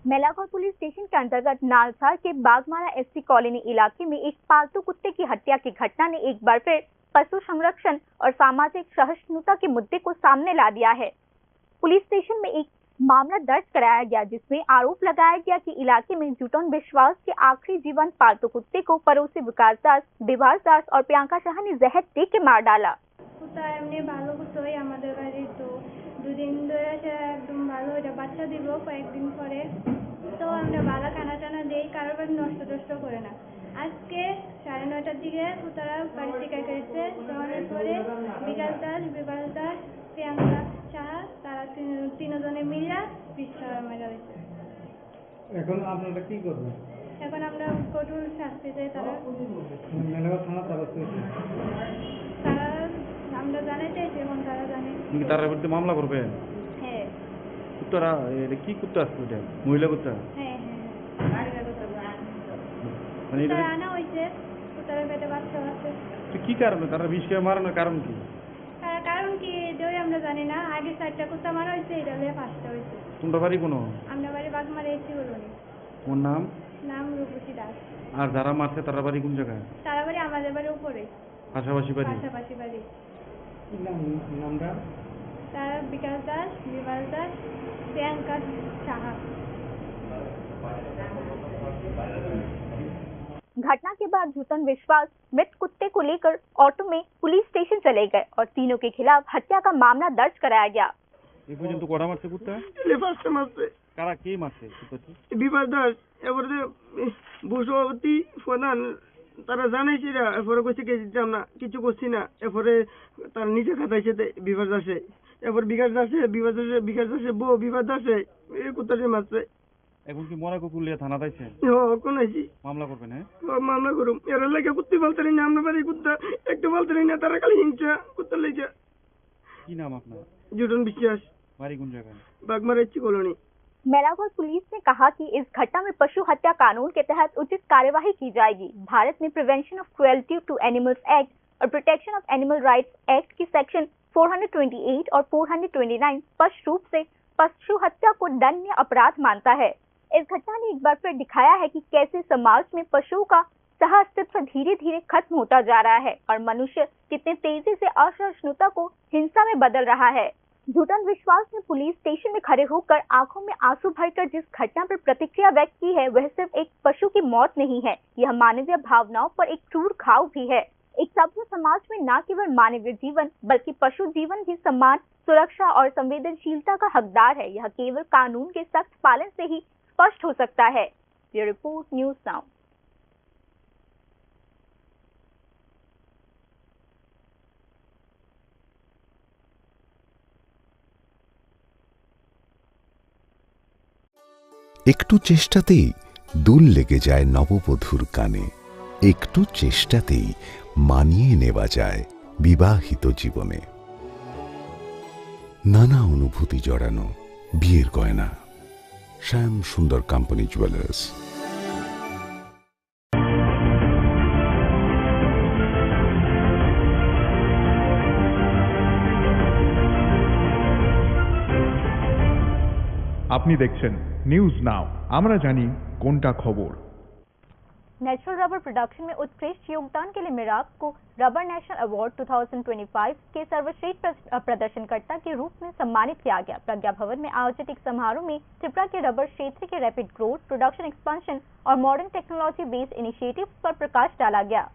मेलाघर पुलिस स्टेशन के अंतर्गत नालसार के बागमारा एससी कॉलोनी इलाके में एक पालतू कुत्ते की हत्या की घटना ने एक बार फिर पशु संरक्षण और सामाजिक सहिष्णुता के मुद्दे को सामने ला दिया है। पुलिस स्टेशन में एक मामला दर्ज कराया गया, जिसमें आरोप लगाया गया कि इलाके में जुटन विश्वास के आखिरी जीवंत पालतू कुत्ते को पड़ोसी विकास दास, विभास दास और प्रियंका शाह ने जहर दे के मार डाला। কুত্তা এমনি ভালো কুত্তাই আমাদের বাড়ি, তো দুদিন ধরে সে একদম ভালো, এটা বাচ্চা দিব কয়েকদিন পরে। তো আমরা ভালো খানা টানা দেই, কারোর বাড়ি নষ্ট টষ্ট করে না। আজকে সাড়ে নয়টার দিকে কুত্তারা বাড়ি থেকে গেছে, যাওয়ার পরে বিকাশ দাস, বিভাস দাস, প্রিয়াঙ্কা সাহা, তারা তিন-, তিনজনে মিলে পিস্তল মারা হয়েছে। এখন আপনারা কি করবেন? এখন আমরা কঠোর শাস্তি চাই তারা। মেলাঘর থানা তারা তো তারা, আমরা জানাই চাইছি, এখন তারা জানে। তুমি কি তার বিরুদ্ধে মামলা করবে? হ্যাঁ। কুত্তারা, এটা কি কুত্তা আসছে এটা? মহিলা কুত্তা? হ্যাঁ, হ্যাঁ, হ্যাঁ। মানে এটা তারা আনা হয়েছে, তো তারা পেটে বাচ্চা আছে। তো কি কারণে তারা বিষ খেয়ে মারানোর কারণ কি? তার কারণ কি, এটাই আমরা জানি না। আগে চারটা কুত্তা মারা হয়েছে, এটা হলে পাঁচটা হয়েছে। তোমরা বাড়ি কোনো? আমরা বাড়ি বাগমারা এসি কলোনি। তোমার নাম? নাম রূপসী দাস। আর যারা মারছে, তারা বাড়ি কোন জায়গায়? তারা বাড়ি আমাদের বাড়ি উপরে। পাশাপাশি বাড়ি? পাশাপাশি বাড়ি। কি নাম, নামটা? তারা বিকাশ দাস, বিভাস দাস, প্রিয়াঙ্কা সাহা। घटना के बाद जुटन विश्वास मृत कुत्ते को लेकर ऑटो में पुलिस स्टेशन चले गए और तीनों के खिलाफ हत्या का मामला दर्ज कराया गया। এই পর্যন্ত কটা মারছে কুত্তা? এলে পাঁচটা মারছে। কারা, কে মারছে কুত্তাটি? বিভাস দাস, এরপরে যে, এ, ভূ সভাপতি প্রধান, তারা জানাইছে না, এরপরে কইছে কে দিতাম না, কিছু করছি না। এরপরে তার নিজে খাতাইছে তে বিভাস দাসে। এরপর বিকাশ দাসে, বিভাস দাসে, বিকাশ দাসে বউ, বিভাস দাসে, এই কুত্তাটি মারছে। এখন কি মরা কুকুর লিয়ে থানা দাইছে? হ্যাঁ, কোন আইছি? মামলা করবেন, হ্যাঁ? হ্যাঁ, মামলা করুম। এরা লাগে কুত্তি পালতে নেই না, আমরা বাড়ি কুত্তা একটু পালতে নেই না, তারা খালি হিংসা কুত্তার লেগে। কি নাম আপনার? জুটন বিশ্বাস। বাড়ি কোন জায়গায়? Bagmare Chikoloni. मैलागौर पुलिस ने कहा कि इस घटना में पशु हत्या कानून के तहत उचित कार्यवाही की जाएगी। भारत में prevention of cruelty to animals act और protection of animal rights act की section four hundred twenty eight और फ़ोर हंड्रेड ट्वेंटी नाइन स्पष्ट रूप से पशु हत्या को दंडनीय अपराध मानता है। इस घटना ने एक बार फिर दिखाया है कि कैसे समाज में पशुओं का सह अस्तित्व धीरे धीरे खत्म होता जा रहा है और मनुष्य कितने तेजी से असहिष्णुता को हिंसा में बदल रहा है। झूठन विश्वास ने पुलिस स्टेशन में खड़े होकर आंखों में आंसू भरकर जिस घटना पर प्रतिक्रिया व्यक्त की है, वह सिर्फ एक पशु की मौत नहीं है, यह मानवीय भावनाओं पर एक क्रूर घाव भी है। एक सभ्य समाज में न केवल मानवीय जीवन, बल्कि पशु जीवन भी सम्मान, सुरक्षा और संवेदनशीलता का हकदार है। यह केवल कानून के सख्त पालन से ही स्पष्ट हो सकता है। Bureau report, news now. একটু চেষ্টাতেই দুল লেগে যায় নববধূর কানে। একটু চেষ্টাতেই মানিয়ে নেওয়া যায় বিবাহিত জীবনে। নানা অনুভূতি জড়ানো বিয়ের গয়না। শ্যাম সুন্দর কোম্পানি জুয়েলার্স। আপনি দেখছেন নিউজ নাও, আমরা জানি কোনটা খবর। नेचुरल रबर प्रोडक्शन में उत्कृष्ट योगदान के लिए मेराब को rubber national award two thousand twenty five के सर्वश्रेष्ठ प्र-, प्रदर्शनकर्ता के रूप में सम्मानित किया गया। प्रज्ञा भवन में आयोजित एक समारोह में त्रिपुरा के रबर क्षेत्र के रैपिड ग्रोथ, प्रोडक्शन एक्सपेंशन और मॉडर्न टेक्नोलॉजी बेस्ड इनिशिएटिव्स पर प्रकाश डाला गया।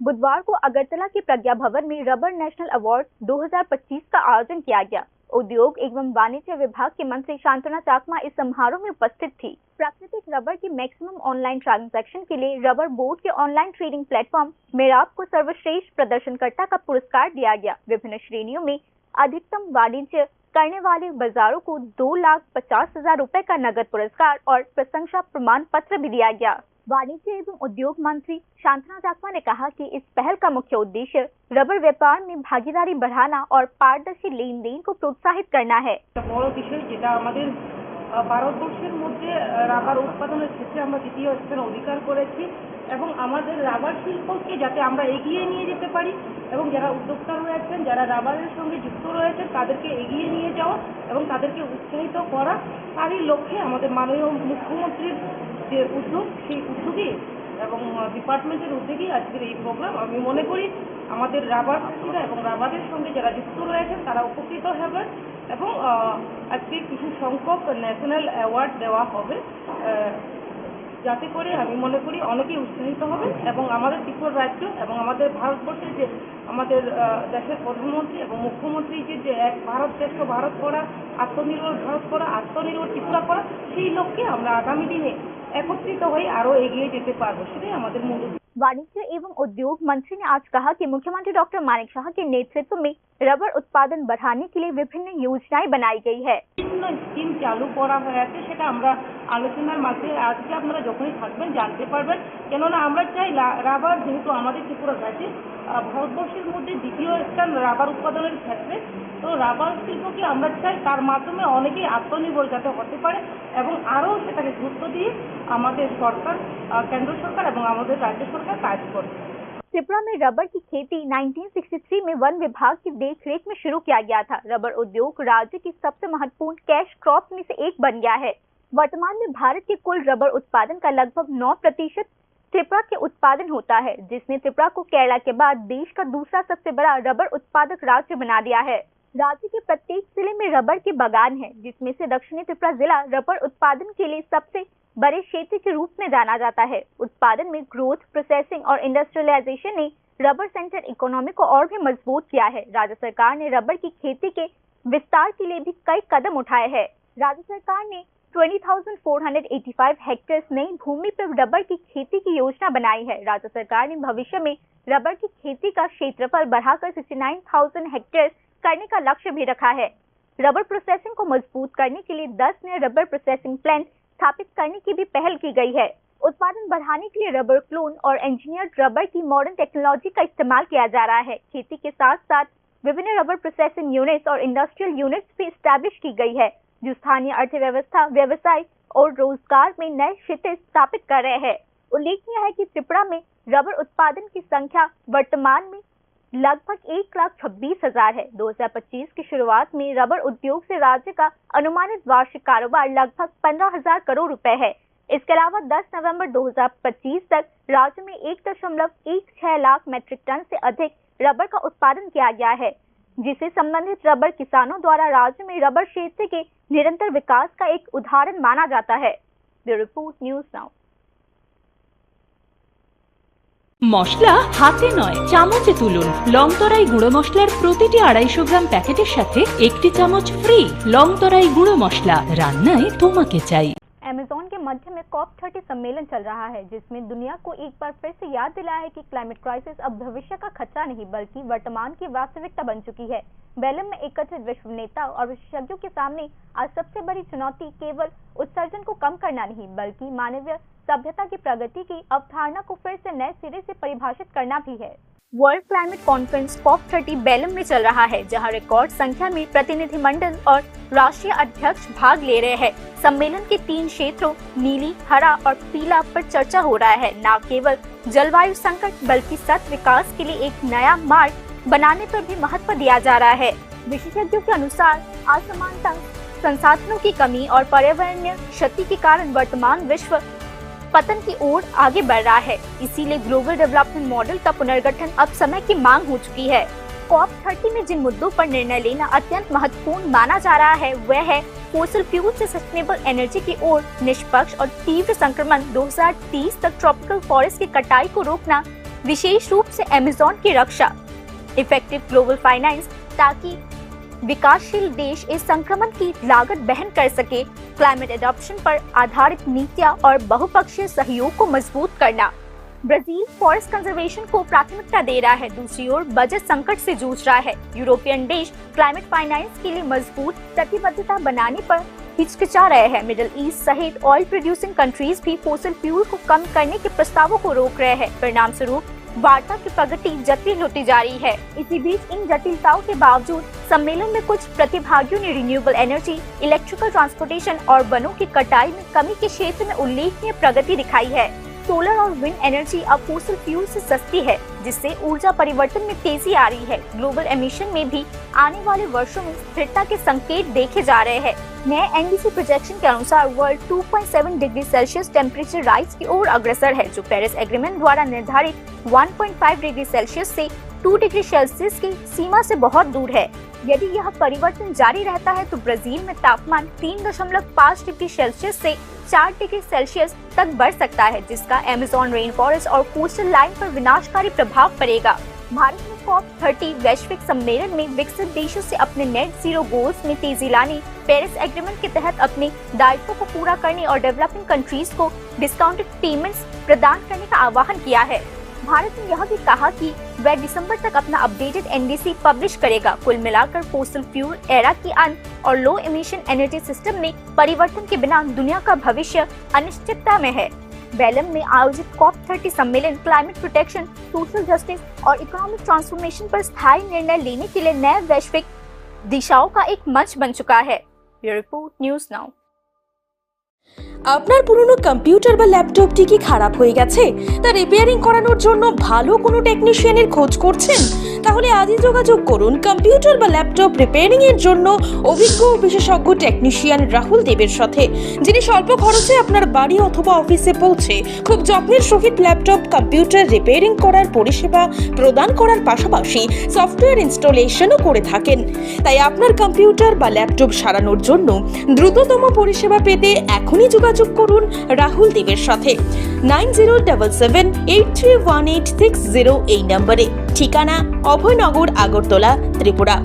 बुधवार को अगरतला के प्रज्ञा भवन में रबर नेशनल अवार्ड दो हज़ार पच्चीस का आयोजन किया गया। उद्योग एवं वाणिज्य विभाग के मंत्री शांतना चाकमा इस समारोह में उपस्थित थी। प्राकृतिक रबर के मैक्सिमम ऑनलाइन ट्रांजैक्शन के लिए रबर बोर्ड के ऑनलाइन ट्रेडिंग प्लेटफॉर्म मेराब को सर्वश्रेष्ठ प्रदर्शनकर्ता का पुरस्कार दिया गया। विभिन्न श्रेणियों में अधिकतम वाणिज्य करने वाले बाजारों को दो लाख पचास हजार रुपए का नगद पुरस्कार और प्रशंसा प्रमाण पत्र भी दिया गया। वाणिज्य एवं उद्योग मंत्री शांतना चाकमा ने कहा कि इस पहल का मुख्य उद्देश्य रबर व्यापार में भागीदारी बढ़ाना और पारदर्शी लेन देन को प्रोत्साहित करना है। একটা বড় বিষয়, যেটা আমাদের, আহ, ভারতবর্ষের মধ্যে, আহ, রাবার উৎপাদনের ক্ষেত্রে আমরা দ্বিতীয় স্থান অধিকার করেছি এবং আমাদের রাবার শিল্পকে যাতে আমরা এগিয়ে নিয়ে যেতে পারি এবং যারা উদ্যোক্তা রয়েছেন, যারা রাবারের সঙ্গে যুক্ত রয়েছেন, তাদেরকে এগিয়ে নিয়ে যাওয়া এবং তাদেরকে উৎসাহিত করা, তারই লক্ষ্যে আমাদের মাননীয় মুখ্যমন্ত্রীর যে উদ্যোগ, সেই উদ্যোগেই এবং, আহ, ডিপার্টমেন্টের উদ্যোগেই আজকের এই প্রোগ্রাম। আমি মনে করি আমাদের রাবার চাষিরা এবং রাবারের সঙ্গে যারা যুক্ত রয়েছেন, তারা উপকৃত হবেন এবং, আহ, আজকে কিছু সংখ্যক ন্যাশনাল অ্যাওয়ার্ড দেওয়া হবে, আহ, যাতে করে আমি মনে করি অনেকেই উৎসাহিত হবেন এবং আমাদের ত্রিপুরা রাজ্য এবং আমাদের ভারতবর্ষের যে আমাদের, আহ, দেশের প্রধানমন্ত্রী এবং মুখ্যমন্ত্রী যে, যে এক ভারত শ্রেষ্ঠ ভারত করা, আত্মনির্ভর ভারত করা, আত্মনির্ভর ত্রিপুরা করা, সেই লক্ষ্যে আমরা আগামী দিনে একত্রিত হয়ে আরো এগিয়ে যেতে পারবো, সেটাই আমাদের মূল উদ্দেশ্য। वाणिज्य एवं उद्योग मंत्री ने आज कहा कि मुख्यमंत्री डॉक्टर मानिक साहा के नेतृत्व में रबर उत्पादन बढ़ाने के लिए विभिन्न योजनाएं बनाई गई है। বিভিন্ন স্কিম চালু করা হয়ে আছে, সেটা আমরা আলোচনার মাঝে আজকে আপনারা যখনই থাকবেন জানতে পারবেন। কেননা আমরা চাই লা-, রাবার যেহেতু আমাদের ত্রিপুরা রাজ্যে, আহ, ভারতবর্ষের মধ্যে দ্বিতীয় স্থান রাবার উৎপাদনের ক্ষেত্রে, তো রাবার শিল্পকে আমরা চাই তার মাধ্যমে অনেকেই আত্মনির্ভর যাতে হতে পারে এবং আরও সেটাকে গুরুত্ব দিয়ে আমাদের সরকার, আহ, কেন্দ্র সরকার এবং আমাদের রাজ্য সরকার কাজ করছে। त्रिपुरा में रबर की खेती नाइनटीन सिक्सटी थ्री में वन विभाग की देखरेख में शुरू किया गया था। रबर उद्योग राज्य की सबसे महत्वपूर्ण कैश क्रॉप में से एक बन गया है। वर्तमान में भारत के कुल रबर उत्पादन का लगभग नौ प्रतिशत त्रिपुरा के उत्पादन होता है, जिसने त्रिपुरा को केरला के बाद देश का दूसरा सबसे बड़ा रबर उत्पादक राज्य बना दिया है। राज्य के प्रत्येक जिले में रबर के बागान हैं, जिसमें से दक्षिणी त्रिपुरा जिला रबर उत्पादन के लिए सबसे बड़े क्षेत्र के रूप में जाना जाता है। उत्पादन में ग्रोथ, प्रोसेसिंग और इंडस्ट्रियलाइजेशन ने रबर सेंटर इकोनॉमी को और भी मजबूत किया है। राज्य सरकार ने रबर की खेती के विस्तार के लिए भी कई कदम उठाए हैं। राज्य सरकार ने twenty thousand four hundred eighty five hectares नई भूमि पर रबर की खेती की योजना बनाई है। राज्य सरकार ने भविष्य में रबर की खेती का क्षेत्रफल बढ़ाकर सिक्सटी नाइन थाउजेंड हेक्टेयर्स करने का लक्ष्य भी रखा है। रबर प्रोसेसिंग को मजबूत करने के लिए दस नए रबर प्रोसेसिंग प्लांट स्थापित करने की भी पहल की गई है। उत्पादन बढ़ाने के लिए रबर क्लोन और इंजीनियर्ड रबर की मॉडर्न टेक्नोलॉजी का इस्तेमाल किया जा रहा है। खेती के साथ साथ विभिन्न रबर प्रोसेसिंग यूनिट्स और इंडस्ट्रियल यूनिट्स भी एस्टैब्लिश की गई है, जो स्थानीय अर्थव्यवस्था, व्यवसाय और रोजगार में नए क्षितिज स्थापित कर रहे हैं। उल्लेखनीय है कि त्रिपुरा में रबर उत्पादन की संख्या वर्तमान में लगभग एक लाख छब्बीस हजार है। दो हज़ार पच्चीस की शुरुआत में रबर उद्योग से राज्य का अनुमानित वार्षिक कारोबार लगभग पन्द्रह हज़ार करोड़ रुपए है। इसके अलावा दस नवंबर दो हज़ार पच्चीस तक राज्य में एक दशमलव एक छह लाख मीट्रिक टन से अधिक रबर का उत्पादन किया गया है, जिसे संबंधित रबर किसानों द्वारा राज्य में रबर क्षेत्र के निरंतर विकास का एक उदाहरण माना जाता है। Bureau report, news now. মশলা হাতে নয়, চামচে তুলুন। লং তরাই গুঁড়ো মশলার প্রতিটি আড়াইশো গ্রাম প্যাকেটের সাথে একটি চামচ ফ্রি। লং তরাই গুঁড়ো মশলা, রান্নায় তোমাকে চাই। अमेज़न के मध्य में कॉप थर्टी सम्मेलन चल रहा है, जिसमें दुनिया को एक बार फिर से याद दिलाया है कि क्लाइमेट क्राइसिस अब भविष्य का खतरा नहीं, बल्कि वर्तमान की वास्तविकता बन चुकी है। बेलम में एकत्रित विश्व नेता और विशेषज्ञों के सामने आज सबसे बड़ी चुनौती केवल उत्सर्जन को कम करना नहीं, बल्कि मानवीय सभ्यता की प्रगति की अवधारणा को फिर से नए सिरे से परिभाषित करना भी है। World climate conference COP thirty Belem में चल रहा है, जहां रिकॉर्ड संख्या में प्रतिनिधिमंडल और राष्ट्रीय अध्यक्ष भाग ले रहे हैं। सम्मेलन के तीन क्षेत्रों नीली, हरा और पीला पर चर्चा हो रहा है। न केवल जलवायु संकट, बल्कि सतत विकास के लिए एक नया मार्ग बनाने पर भी महत्व दिया जा रहा है। विशेषज्ञों के अनुसार, असमानता, संसाधनों की कमी और पर्यावरणीय क्षति के कारण वर्तमान विश्व पतन की ओर आगे बढ़ रहा है। इसीलिए ग्लोबल डेवलपमेंट मॉडल का पुनर्गठन अब समय की मांग हो चुकी है। कॉप थर्टी में जिन मुद्दों पर निर्णय लेना अत्यंत महत्वपूर्ण माना जा रहा है, वह है फोसिल फ्यूल से सस्टेनेबल एनर्जी की ओर निष्पक्ष और तीव्र संक्रमण, दो हज़ार तीस तक ट्रॉपिकल फॉरेस्ट की कटाई को रोकना, विशेष रूप से अमेज़न की रक्षा, इफेक्टिव ग्लोबल फाइनेंस, ताकि विकासशील देश इस संक्रमण की लागत वहन कर सके, क्लाइमेट एडॉप्शन पर आधारित नीतियां और बहुपक्षीय सहयोग को मजबूत करना। ब्राजील फॉरेस्ट कंजर्वेशन को प्राथमिकता दे रहा है, दूसरी ओर बजट संकट से जूझ रहा है। यूरोपियन देश क्लाइमेट फाइनेंस के लिए मजबूत प्रतिबद्धता बनाने पर हिचकिचा रहे हैं। मिडिल ईस्ट सहित ऑयल प्रोड्यूसिंग कंट्रीज भी फोसिल फ्यूल को कम करने के प्रस्तावों को रोक रहे हैं। परिणाम स्वरूप वार्ता की प्रगति जटिल होती जा रही है। इसी बीच इन जटिलताओं के बावजूद सम्मेलन में कुछ प्रतिभागियों ने रिन्यूएबल एनर्जी, इलेक्ट्रिकल ट्रांसपोर्टेशन और वनों की कटाई में कमी के क्षेत्र में उल्लेखनीय प्रगति दिखाई है। सोलर और विंड एनर्जी अब फोसिल फ्यूल से सस्ती है, जिससे ऊर्जा परिवर्तन में तेजी आ रही है। ग्लोबल एमिशन में भी आने वाले वर्षों में स्थिरता के संकेत देखे जा रहे हैं। नए एनडीसी प्रोजेक्शन के अनुसार world two point seven degree Celsius temperature rise की ओर अग्रसर है, जो पेरिस एग्रीमेंट द्वारा निर्धारित one point five degree Celsius से टू डिग्री सेल्सियस की सीमा से बहुत दूर है। यदि यह परिवर्तन जारी रहता है, तो ब्राजील में तापमान तीन दशमलव पाँच डिग्री सेल्सियस से चार डिग्री सेल्सियस तक बढ़ सकता है, जिसका अमेज़न रेन फॉरेस्ट और कोस्टल लाइन पर विनाशकारी प्रभाव पड़ेगा। भारत ने कॉप थर्टी वैश्विक सम्मेलन में विकसित देशों से अपने नेट जीरो गोल्स में तेजी लाने, पेरिस एग्रीमेंट के तहत अपने दायित्वों को पूरा करने और डेवलपिंग कंट्रीज को डिस्काउंटेड पेमेंट्स प्रदान करने का आह्वान किया है। भारत ने यह भी कहा कि वह दिसंबर तक अपना अपडेटेड एनडीसी पब्लिश करेगा। कुल मिलाकर फोसिल फ्यूल एरा के अंत और लो एमिशन एनर्जी सिस्टम में परिवर्तन के बिना दुनिया का भविष्य अनिश्चितता में है। बेलम में आयोजित कॉप थर्टी सम्मेलन क्लाइमेट प्रोटेक्शन, सोशल जस्टिस और इकोनॉमिक ट्रांसफॉर्मेशन पर स्थायी निर्णय लेने के लिए नए वैश्विक दिशाओं का एक मंच बन चुका है। Bureau report, news now. আপনার পুরনো কম্পিউটার বা ল্যাপটপটি কি খারাপ হয়ে গেছে? তা রিপেয়ারিং করানোর জন্য ভালো কোনো টেকনিশিয়ানের খোঁজ করছেন? তাহলে আজই যোগাযোগ করুন কম্পিউটার বা ল্যাপটপ রিপেয়ারিং এর জন্য অভিজ্ঞ ও বিশেষজ্ঞ টেকনিশিয়ান রাহুল দেবের সাথে, যিনি স্বল্প খরচে আপনার বাড়ি অথবা অফিসে পৌঁছে খুব যত্নের সহিত ল্যাপটপ কম্পিউটার রিপেয়ারিং করার পরিষেবা প্রদান করার পাশাপাশি সফটওয়্যার ইনস্টলেশনও করে থাকেন। তাই আপনার কম্পিউটার বা ল্যাপটপ সারানোর জন্য দ্রুততম পরিষেবা পেতে এখনই যোগাযোগ করুন রাহুল দেবের সাথে nine zero double seven eight three one eight six zero এই নম্বরে। ঠিকানা অভয়নগর, আগরতলা, ত্রিপুরা।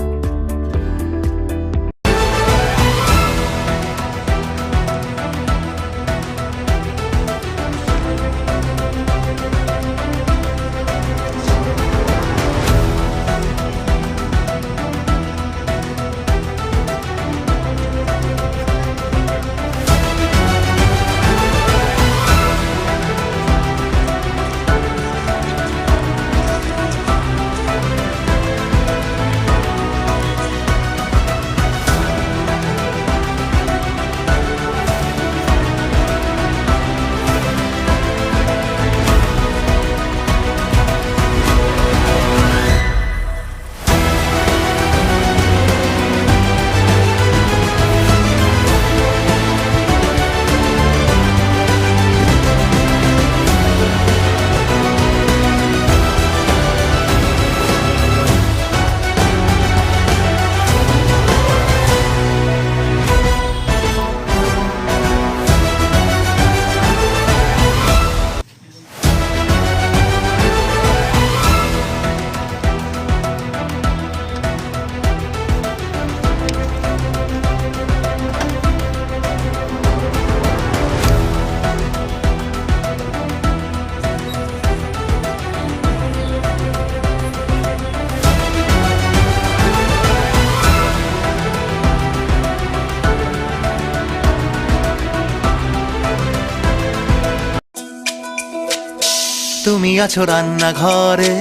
আছো রান্নাঘরে,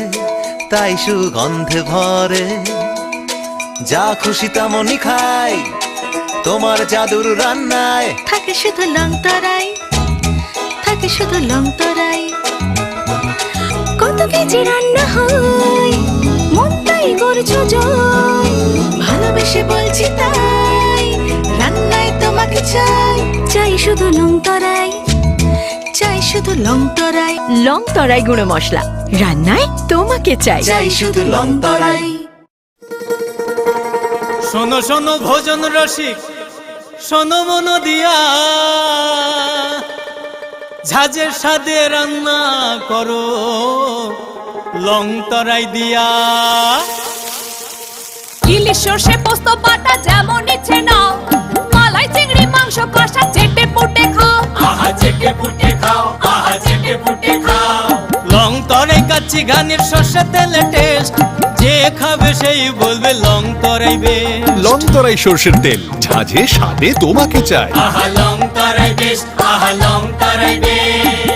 তাই সুগন্ধে ভরে। যা খুশি তেমনই খাই, তোমার জাদুর রান্নায়। থাকে শুধু লং তরাই, থাকে শুধু লং তরাই। কত কেজি রান্না হয়, মনটাই করছো জয়। ভালোবেসে বলছি তাই, রান্নায় তোমাকে চাই। চাই শুধু লং তরাই, চাই শুধু লং তরাই। লং তরাই গুঁড়ো মশলা, রান্নায় তোমাকে চাই। চাই শুধু লং তরাই। শোনো শোনো ভোজন রসিক, শোনো মন দিয়া, ঝাঁঝের স্বাদে রান্না করো লং তরাই দিয়া। ইলিশ সর্ষে পোস্ত বাটা যেমন ইচ্ছে নাও, মালাই চিংড়ি মাংস কষা চেটে পুটে খাও। আহা চেটে পুটে খাও, আহা চেটে পুটে খাও। লং তরাই কাচ্চি ঘানির সর্ষে তেলে টেস্ট, যে খাবে সেই বলবে লং তরাই বেশ। লং তরাই সর্ষের তেল, ঝাঁঝে স্বাদে তোমাকে চাই। আহা লং তরাই বেশ, আহা লং তরাই বেশ।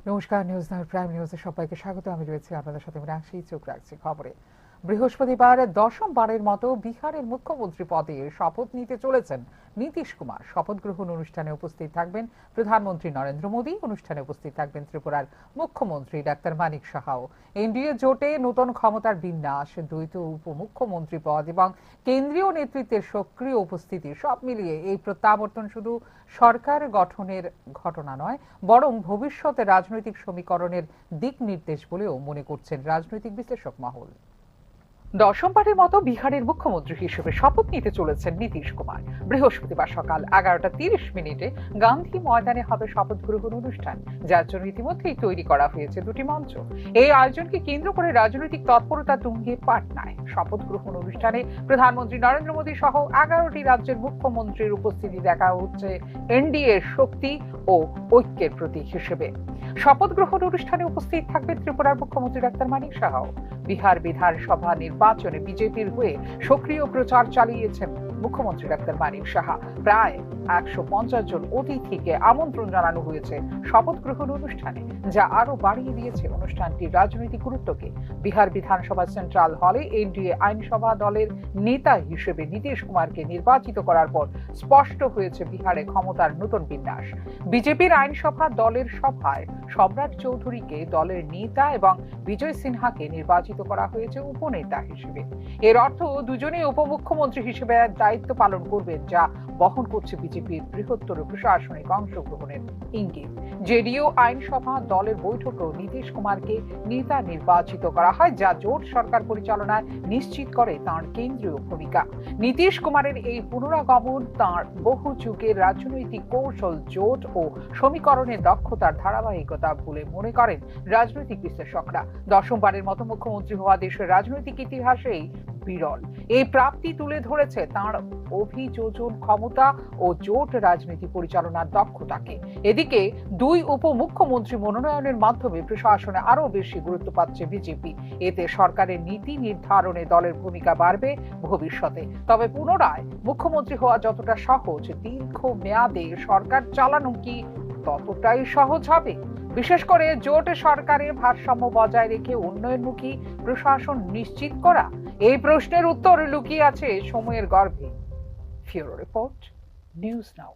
নমস্কার, নিউজ নাউর প্রাইম নিউজে সবাইকে স্বাগত। আমি রয়েছি আপনাদের সাথে মীনাক্ষী। চোখ রাখছি খবরে। বৃহস্পতিবার দশমবারের মতো বিহারের মুখ্যমন্ত্রী পদে শপথ নিতে চলেছেন নীতিশ কুমার। শপথ গ্রহণ অনুষ্ঠানে উপস্থিত থাকবেন প্রধানমন্ত্রী নরেন্দ্র মোদী। অনুষ্ঠানে উপস্থিত থাকবেন ত্রিপুরার মুখ্যমন্ত্রী ডাক্তার মানিক সাহাও। এনডিএ জোটে নতুন ক্ষমতার বিন্যাস, দ্বৈত উপমুখ্যমন্ত্রী পদ এবং কেন্দ্রীয় নেতৃত্বের সক্রিয় উপস্থিতি, সব মিলিয়ে এই প্রত্যাবর্তন শুধু সরকার গঠনের ঘটনা নয়, বরং ভবিষ্যতে রাজনৈতিক সমীকরণের দিক নির্দেশ বলেও মনে করছেন রাজনৈতিক বিশ্লেষক মহল। দশমবারের মতো বিহারের মুখ্যমন্ত্রী হিসেবে শপথ নিতে চলেছেন নীতিশ কুমার। বৃহস্পতিবার সকাল এগারোটা তিরিশ মিনিটে গান্ধী ময়দানে হবে শপথ গ্রহণ অনুষ্ঠান, যার জন্য ইতিমধ্যেই তৈরি করা হয়েছে দুটি মঞ্চ। এই আয়োজনকে কেন্দ্র করে রাজনৈতিক তৎপরতা তুঙ্গে পাটনায়। শপথ গ্রহণ অনুষ্ঠানে প্রধানমন্ত্রী নরেন্দ্র মোদী সহ এগারোটি রাজ্যের মুখ্যমন্ত্রীর উপস্থিতি দেখা হচ্ছে এনডিএর শক্তি ও ঐক্যের প্রতীক হিসেবে। শপথ গ্রহণ অনুষ্ঠানে উপস্থিত থাকবেন ত্রিপুরার মুখ্যমন্ত্রী ডাক্তার মানিক সাহাও। বিহার বিধানসভা নির্বাচনে বিজেপির হয়ে সক্রিয় প্রচার চালিয়েছেন মুখ্যমন্ত্রী ডাক্তার মানিক সাহা। প্রায় একশো পঞ্চাশ জন অতিথিকে আমন্ত্রণ জানানো হয়েছে শপথ গ্রহণ অনুষ্ঠানে, যা আরও বাড়িয়ে দিয়েছে অনুষ্ঠানটির রাজনৈতিক গুরুত্বকে। বিহার বিধানসভা সেন্ট্রাল হলে এনডিএ আইনসভা দলের নেতা হিসেবে নীতিশ কুমারকে নির্বাচিত করার পর স্পষ্ট হয়েছে বিহারে ক্ষমতার নতুন বিন্যাস। বিজেপির আইনসভা দলের সভায় সম্রাট চৌধুরীকে দলের নেতা এবং বিজয় সিনহাকে নির্বাচিত করা হয়েছে উপনেতা হিসেবে। এর অর্থ দুজনেই উপমুখ্যমন্ত্রী হিসেবে দায়িত্ব পালন করবেন, যা বহন করছে বিজেপির বৃহত্তর প্রশাসনিক অংশগ্রহণের ইঙ্গিত। জেডিইউ আইনসভা দলের বৈঠকেও নীতিশ কুমারকে নেতা নির্বাচিত করা হয়, যা জোট সরকার পরিচালনায় নিশ্চিত করে তাঁর কেন্দ্রীয় ভূমিকা। নীতিশ কুমারের এই পুনরাগমন তাঁর বহু যুগের রাজনৈতিক কৌশল, জোট ও সমীকরণের দক্ষতার ধারাবাহিকতা বলে মনে করেন রাজনৈতিক বিশ্লেষকরা। দশমবারের মতো মুখ্যমন্ত্রী হওয়া দেশের রাজনৈতিক ইতিহাসেই বিরল। এই প্রাপ্তি তুলে ধরেছে তাঁর অভিযোজন ক্ষমতা ও জোট রাজনীতি পরিচালনার দক্ষতাকে। এদিকে দুই উপমুখ্যমন্ত্রী মনোনয়নের মাধ্যমে প্রশাসনে আরও বেশি গুরুত্ব পাচ্ছে বিজেপি। এতে সরকারের নীতি নির্ধারণে দলের ভূমিকা বাড়বে ভবিষ্যতে। তবে পুনরায় মুখ্যমন্ত্রী হওয়া যতটা সহজ, দীর্ঘ মেয়াদে সরকার চালানো কি ততটাই সহজ হবে? বিশেষ করে জোট সরকারে ভারসাম্য বজায় রেখে উন্নয়নমুখী প্রশাসন নিশ্চিত করা, এই প্রশ্নের উত্তর লুকিয়ে আছে সময়ের গর্ভে। ফিউরো রিপোর্ট, নিউজ নাও।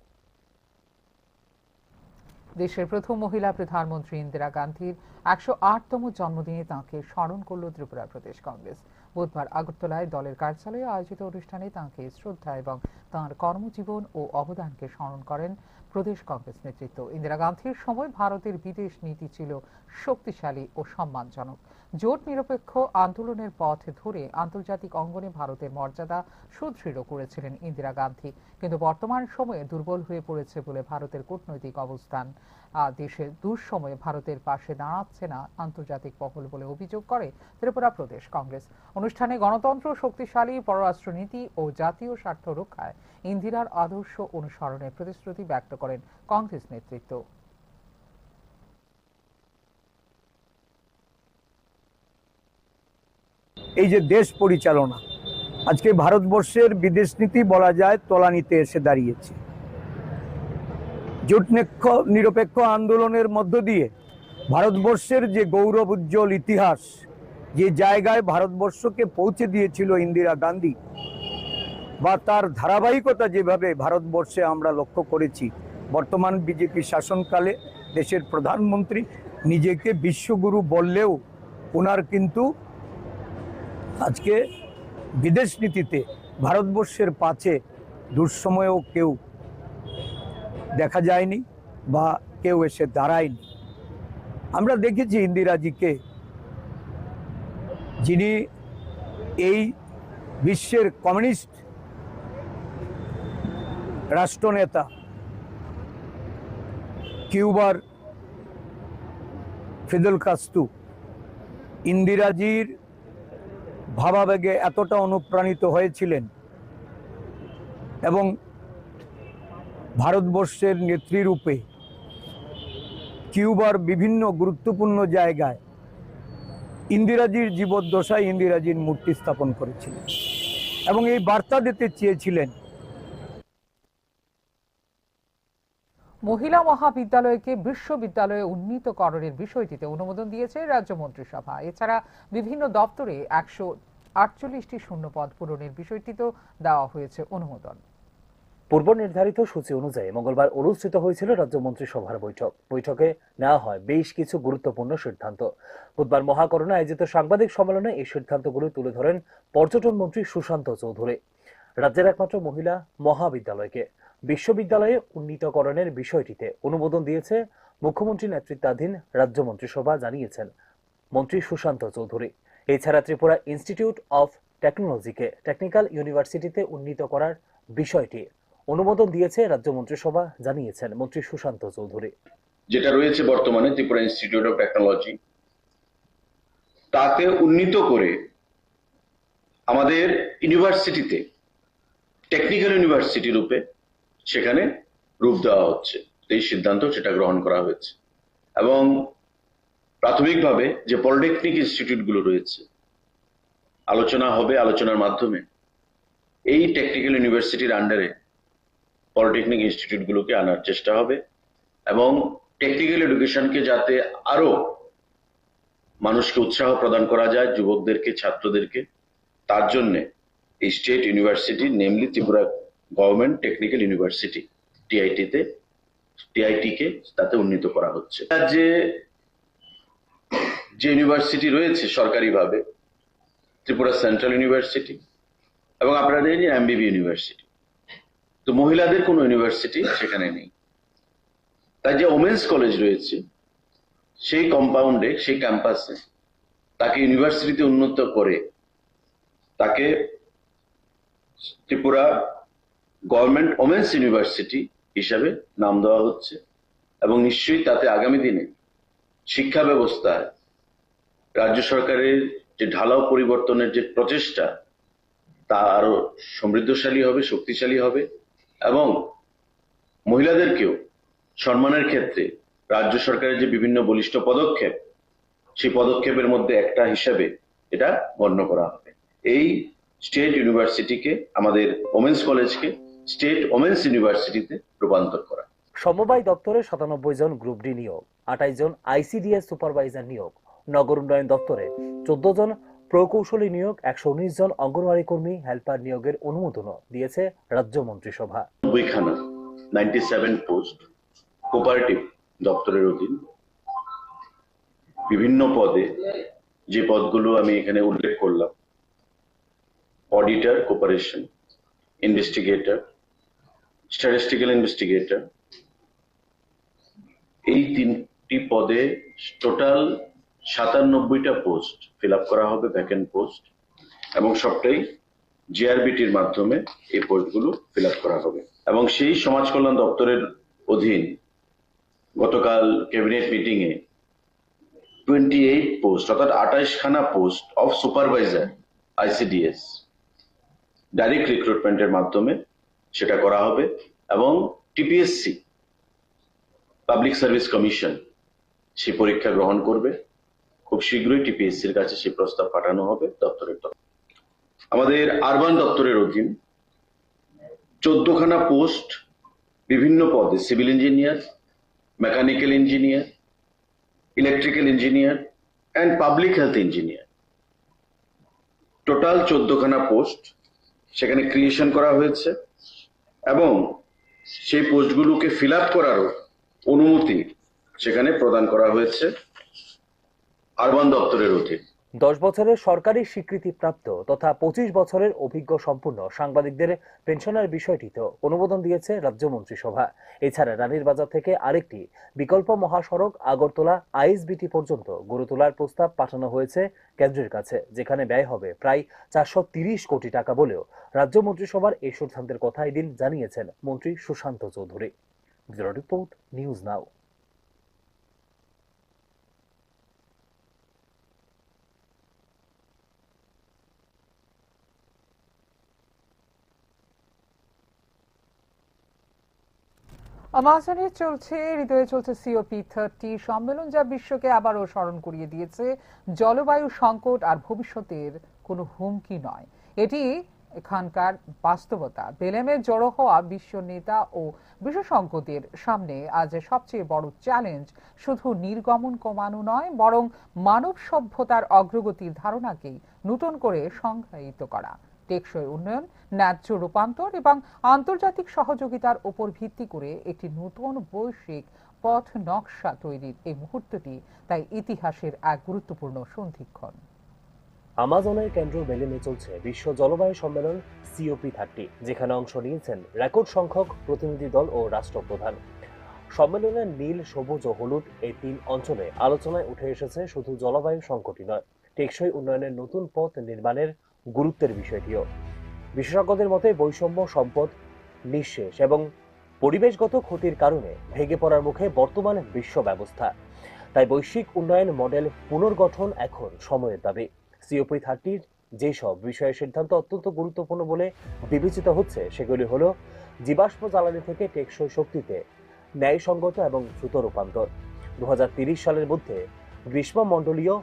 দেশের প্রথম মহিলা প্রধানমন্ত্রী ইন্দিরা গান্ধীর একশো আটতম জন্মদিনে তাঁকে স্মরণ করল ত্রিপুরা প্রদেশ কংগ্রেস। বুধবার আগরতলায় দলের কার্যালয়ে আয়োজিত অনুষ্ঠানে তাঁকে শ্রদ্ধা এবং তাঁর কর্মজীবন ও অবদানকে স্মরণ করেন প্রদেশ কংগ্রেস নেতৃত্ব। ইন্দিরা গান্ধীর সময় ভারতের বিদেশ নীতি ছিল শক্তিশালী ও সম্মানজনক। জোট নিরপেক্ষ আন্দোলনের পথ ধরে আন্তর্জাতিক অঙ্গনে ভারতের মর্যাদা সুদৃঢ় করেছিলেন ইন্দিরা গান্ধী। কিন্তু বর্তমান সময়ে দুর্বল হয়ে পড়েছে বলে ভারতের কূটনৈতিক অবস্থান। আহ, দেশের দুঃসময়ে ভারতের পাশে দাঁড়াচ্ছে না আন্তর্জাতিক মহল বলে অভিযোগ করে ত্রিপুরা প্রদেশ কংগ্রেস। অনুষ্ঠানে গণতন্ত্র, শক্তিশালী পররাষ্ট্রনীতি ও জাতীয় স্বার্থ রক্ষায় ইন্দিরার আদর্শ অনুসরণের প্রতিশ্রুতি ব্যক্ত করেন কংগ্রেস নেতৃত্ব। এই যে দেশ পরিচালনা, আজকে ভারতবর্ষের বিদেশ নীতি বলা যায় তলানিতে এসে দাঁড়িয়েছে। জোট নিক্ষ-, নিরপেক্ষ আন্দোলনের মধ্য দিয়ে ভারতবর্ষের যে গৌরব উজ্জ্বল ইতিহাস, যে জায়গায় ভারতবর্ষকে পৌঁছে দিয়েছিল ইন্দিরা গান্ধী, বা তার ধারাবাহিকতা যেভাবে ভারতবর্ষে আমরা লক্ষ্য করেছি, বর্তমান বিজেপি শাসনকালে দেশের প্রধানমন্ত্রী নিজেকে বিশ্বগুরু বললেও ওনার কিন্তু আজকে বিদেশ নীতিতে ভারতবর্ষের পাশে দুঃসময়েও কেউ দেখা যায়নি বা কেউ এসে দাঁড়ায়নি। আমরা দেখেছি ইন্দিরাজিকে, যিনি এই বিশ্বের কমিউনিস্ট রাষ্ট্রনেতা কিউবার ফিদেল কাস্ত্রো ইন্দিরাজির ভাবাবেগে এতটা অনুপ্রাণিত হয়েছিলেন এবং ভারতবর্ষের নেত্রীরূপে কিউবার বিভিন্ন গুরুত্বপূর্ণ জায়গায় ইন্দিরাজির জীবদ্দশায় ইন্দিরাজির মূর্তি স্থাপন করেছিলেন এবং এই বার্তা দিতে চেয়েছিলেন। মহিলা মহাবিদ্যালয়কে বিশ্ববিদ্যালয়ে উন্নীতকরণের বিষয়টিতে অনুমোদন দিয়েছে রাজ্য মন্ত্রিসভা। এছাড়া বিভিন্ন দপ্তরে একশো আটচল্লিশটি শূন্যপদ পূরণের বিষয়টিতেও দেওয়া হয়েছে অনুমোদন। পূর্ব নির্ধারিত সূচি অনুযায়ী মঙ্গলবার অনুষ্ঠিত হয়েছিল রাজ্য মন্ত্রিসভার বৈঠক। বৈঠকে নেওয়া হয় বেশ কিছু গুরুত্বপূর্ণ সিদ্ধান্ত। বুধবার মহাকরণে আয়োজিত সাংবাদিক সম্মেলনে এই সিদ্ধান্তগুলি তুলে ধরেন পর্যটন মন্ত্রী সুশান্ত চৌধুরী। রাজ্যের একমাত্র মহিলা মহাবিদ্যালয়কে বিশ্ববিদ্যালয়ে উন্নীতকরণের বিষয়টিতে অনুমোদন দিয়েছে মুখ্যমন্ত্রী নেতৃত্বাধীন রাজ্য মন্ত্রিসভা, জানিয়েছেন মন্ত্রী সুশান্ত চৌধুরী। এছাড়া ত্রিপুরা ইনস্টিটিউট অফ টেকনোলজিকে টেকনিক্যাল ইউনিভার্সিটিতে উন্নীত করার বিষয়টি অনুমোদন দিয়েছে রাজ্য মন্ত্রিসভা, জানিয়েছেন মন্ত্রী সুশান্ত চৌধুরী। যেটা রয়েছে বর্তমানে ত্রিপুরা ইনস্টিটিউট অফ টেকনোলজি, তাতে উন্নীত করে আমাদের ইউনিভার্সিটিতে, টেকনিক্যাল ইউনিভার্সিটি রূপে সেখানে রূপ দেওয়া হচ্ছে। এই সিদ্ধান্ত সেটা গ্রহণ করা হয়েছে এবং প্রাথমিকভাবে যে পলিটেকনিক ইনস্টিটিউটগুলো রয়েছে, আলোচনা হবে, আলোচনার মাধ্যমে এই টেকনিক্যাল ইউনিভার্সিটির আন্ডারে পলিটেকনিক ইনস্টিটিউটগুলোকে আনার চেষ্টা হবে এবং টেকনিক্যাল এডুকেশনকে যাতে আরও মানুষকে উৎসাহ প্রদান করা যায়, যুবকদেরকে, ছাত্রদেরকে, তার জন্যে এই state university, namely Tripura government technical university, টিআইটিতে, টিআইটিকে তাতে উন্নীত করা হচ্ছে। রাজ্যে যে ইউনিভার্সিটি রয়েছে সরকারিভাবে, ত্রিপুরা সেন্ট্রাল ইউনিভার্সিটি এবং আপনারা জানেন যে এমবিবি ইউনিভার্সিটি, তো মহিলাদের কোনো ইউনিভার্সিটি সেখানে নেই। তাই যে ওমেন্স কলেজ রয়েছে, সেই কম্পাউন্ডে, সেই ক্যাম্পাসে তাকে ইউনিভার্সিটিতে উন্নীত করে তাকে ত্রিপুরা গভর্নমেন্ট ওমেন্স ইউনিভার্সিটি হিসাবে নাম দেওয়া হচ্ছে এবং নিশ্চয়ই তাতে আগামী দিনে শিক্ষা ব্যবস্থায় রাজ্য সরকারের যে ঢালাও পরিবর্তনের যে প্রচেষ্টা, তা আরো সমৃদ্ধশালী হবে, শক্তিশালী হবে এবং মহিলাদেরকেও সম্মানের ক্ষেত্রে রাজ্য সরকারের যে বিভিন্ন বলিষ্ঠ পদক্ষেপ, সেই পদক্ষেপের মধ্যে একটা হিসাবে এটা গণ্য করা হবে। এই স্টেট ইউনিভার্সিটিকে, আমাদের ওমেন্স কলেজকে স্টেট ওমেন্স ইউনিভার্সিটিতে রূপান্তর করা। সমবায় দপ্তরে সাতানব্বই জন গ্রুপ ডি নিয়োগ, আঠাইশ জন আইসিডিএস সুপারভাইজার নিয়োগ, নগর উন্নয়ন দপ্তরে চোদ্দ জন প্রকৌশলী নিয়োগ, একশো উনিশ জন অঙ্গনওয়াড়ি কর্মী হেল্পার নিয়োগের অনুমোদনও দিয়েছে রাজ্য মন্ত্রিসভা। নব্বইখানা, নাইনটি সেভেন পোস্ট কোপারেটিভ দপ্তরের অধীন বিভিন্ন পদে, যে পদগুলো আমি এখানে উল্লেখ করলাম, auditor cooperation, investigator, statistical investigator, এই তিনটি পদে টোটাল সাতানব্বইটা পোস্ট ফিল আপ করা হবে, ভ্যাকেন্ট পোস্ট, এবং সবটাই জিআরবিটির মাধ্যমে এই পোস্টগুলো ফিল আপ করা হবে। এবং সেই সমাজ কল্যাণ দপ্তরের অধীন গতকাল ক্যাবিনেট মিটিংয়ে টোয়েন্টি এইট পোস্ট, অর্থাৎ আঠাইশখানা post of supervisor ICDS direct রিক্রুটমেন্টের মাধ্যমে সেটা করা হবে এবং টিপিএসসি, পাবলিক সার্ভিস কমিশন, সেই পরীক্ষা গ্রহণ করবে। খুব শীঘ্রই টিপিএসসির কাছে সেই প্রস্তাব পাঠানো হবে দপ্তরের তরফ। আমাদের আরবান দপ্তরের অধীন চোদ্দখানা পোস্ট, বিভিন্ন পদে, civil engineer, mechanical engineer, electrical engineer and public health engineer, total চোদ্দখানা পোস্ট সেখানে ক্রিয়েশন করা হয়েছে এবং সেই পোস্টগুলোকে ফিল আপ করারও অনুমতি সেখানে প্রদান করা হয়েছে আরবান দপ্তরের অধীন। দশ বছরের সরকারি স্বীকৃতিপ্রাপ্ত তথা পঁচিশ বছরের অভিজ্ঞ সম্পূর্ণ সাংবাদিকদের পেনশনের বিষয়টিতেও অনুমোদন দিয়েছে রাজ্য মন্ত্রিসভা। এছাড়া রানীর বাজার থেকে আরেকটি বিকল্প মহাসড়ক আগরতলা আইএসবিটি পর্যন্ত গড়ে তোলার প্রস্তাব পাঠানো হয়েছে কেন্দ্রের কাছে, যেখানে ব্যয় হবে প্রায় চারশো তিরিশ কোটি টাকা বলেও রাজ্য মন্ত্রিসভার এই সিদ্ধান্তের কথা এদিন জানিয়েছেন মন্ত্রী Sushanta Chowdhury. Bureau report, news now. আমাজনে চলছে, হৃদয়ে চলছে সিওপি থার্টি সম্মেলন, যা বিশ্বকে আবারও স্মরণ করিয়ে দিয়েছে জলবায়ু সংকট আর ভবিষ্যতের কোনো হুমকি নয়। এটি এখানকার বাস্তবতা। বেলেমে জড়ো হওয়া বিশ্ব নেতা ও বিশেষজ্ঞদের সামনে আজ সবচেয়ে বড় চ্যালেঞ্জ শুধু নির্গমন কমানো নয়, বরং মানব সভ্যতার অগ্রগতির ধারণাকেই নতুন করে সংজ্ঞায়িত করা। টেকসই উন্নয়ন, ন্যায্য রূপান্তর এবং আন্তর্জাতিক সহযোগিতার উপর ভিত্তি করে একটি নতুন বৈশ্বিক পথ নকশা তৈরির এই মুহূর্তটি তাই ইতিহাসের এক গুরুত্বপূর্ণ সন্ধিক্ষণ। আমাজনের কেন্দ্র বেলেমে চলছে বিশ্ব জলবায়ু সম্মেলন সিওপি থার্টি, যেখানে অংশ নিয়েছেন রেকর্ড সংখ্যক প্রতিনিধি দল ও রাষ্ট্রপ্রধান। সম্মেলনের নীল, সবুজ ও হলুদ এই তিন অঞ্চলে আলোচনায় উঠে এসেছে শুধু জলবায়ু সংকটই নয়, টেকসই উন্নয়নের নতুন পথ নির্মাণের গুরুত্বের বিষয়টিও। বিশেষজ্ঞদের মতে বৈষম্য, সম্পদ নিঃশেষ এবং পরিবেশগত ক্ষতির কারণে ভেঙে পড়ার মুখে বর্তমান বিশ্ব ব্যবস্থা। তাই বৈশ্বিক উন্নয়ন মডেল পুনর্গঠন এখন সময়ের দাবি। সিওপি থার্টির যেসব বিষয়ে সিদ্ধান্ত অত্যন্ত গুরুত্বপূর্ণ বলে বিবেচিত হচ্ছে, সেগুলি হলো জীবাশ্ম জ্বালানি থেকে টেকসই শক্তিতে ন্যায়সঙ্গত এবং দ্রুত রূপান্তর, দু হাজার তিরিশ সালের মধ্যে গ্রীষ্মমণ্ডলীয়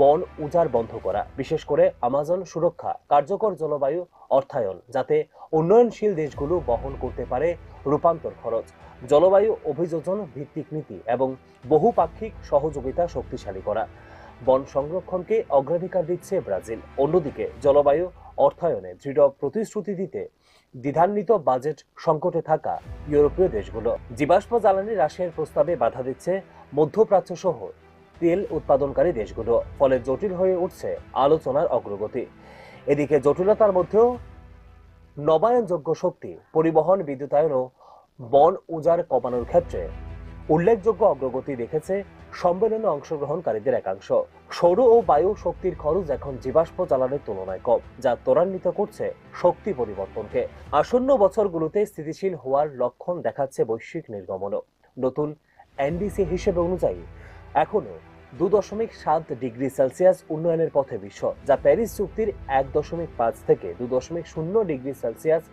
বন উজাড় বন্ধ করা, বিশেষ করে আমাজন সুরক্ষা, কার্যকর জলবায়ু অর্থায়ন, যাতে উন্নয়নশীল দেশগুলো বহন করতে পারে রূপান্তর খরচ, জলবায়ু অভিযোজন ভিত্তিক নীতি এবং বহুপাক্ষিক সহযোগিতা শক্তিশালী করা। বন সংরক্ষণকে অগ্রাধিকার দিচ্ছে ব্রাজিল। অন্যদিকে জলবায়ু অর্থায়নে দৃঢ় প্রতিশ্রুতি দিতে দ্বিধান্বিত বাজেট সংকটে থাকা ইউরোপীয় দেশগুলো। জীবাশ্ম জ্বালানি হ্রাসের প্রস্তাবে বাধা দিচ্ছে মধ্যপ্রাচ্য সহ তেল উৎপাদনকারী দেশগুলো, ফলে জটিল হয়ে উঠছে আলোচনার অগ্রগতি। এদিকে জটিলতার মধ্যেও নবায়নযোগ্য শক্তি, পরিবহন, বিদ্যুতায়ন ও বন উজাড় কমানোর ক্ষেত্রে উল্লেখযোগ্য অগ্রগতি দেখেছে সম্মেলনে অংশগ্রহণকারীদের একাংশ। সৌর ও বায়ু শক্তির খরচ এখন জীবাশ্ম জ্বালানির তুলনায় কম, যা ত্বরান্বিত করছে শক্তি পরিবর্তনকে। আসন্ন বছরগুলোতে স্থিতিশীল হওয়ার লক্ষণ দেখাচ্ছে বৈশ্বিক নির্গমনও। নতুন এনডিসি হিসেবে অনুযায়ী, এখনো দু দশমিক সাত ডিগ্রি সেলসিয়াস উন্নয়নের পথে বিশ্ব, যা প্যারিস চুক্তির এক দশমিক পাঁচ থেকে দু দশমিক শূন্য ডিগ্রি সেলসিয়াস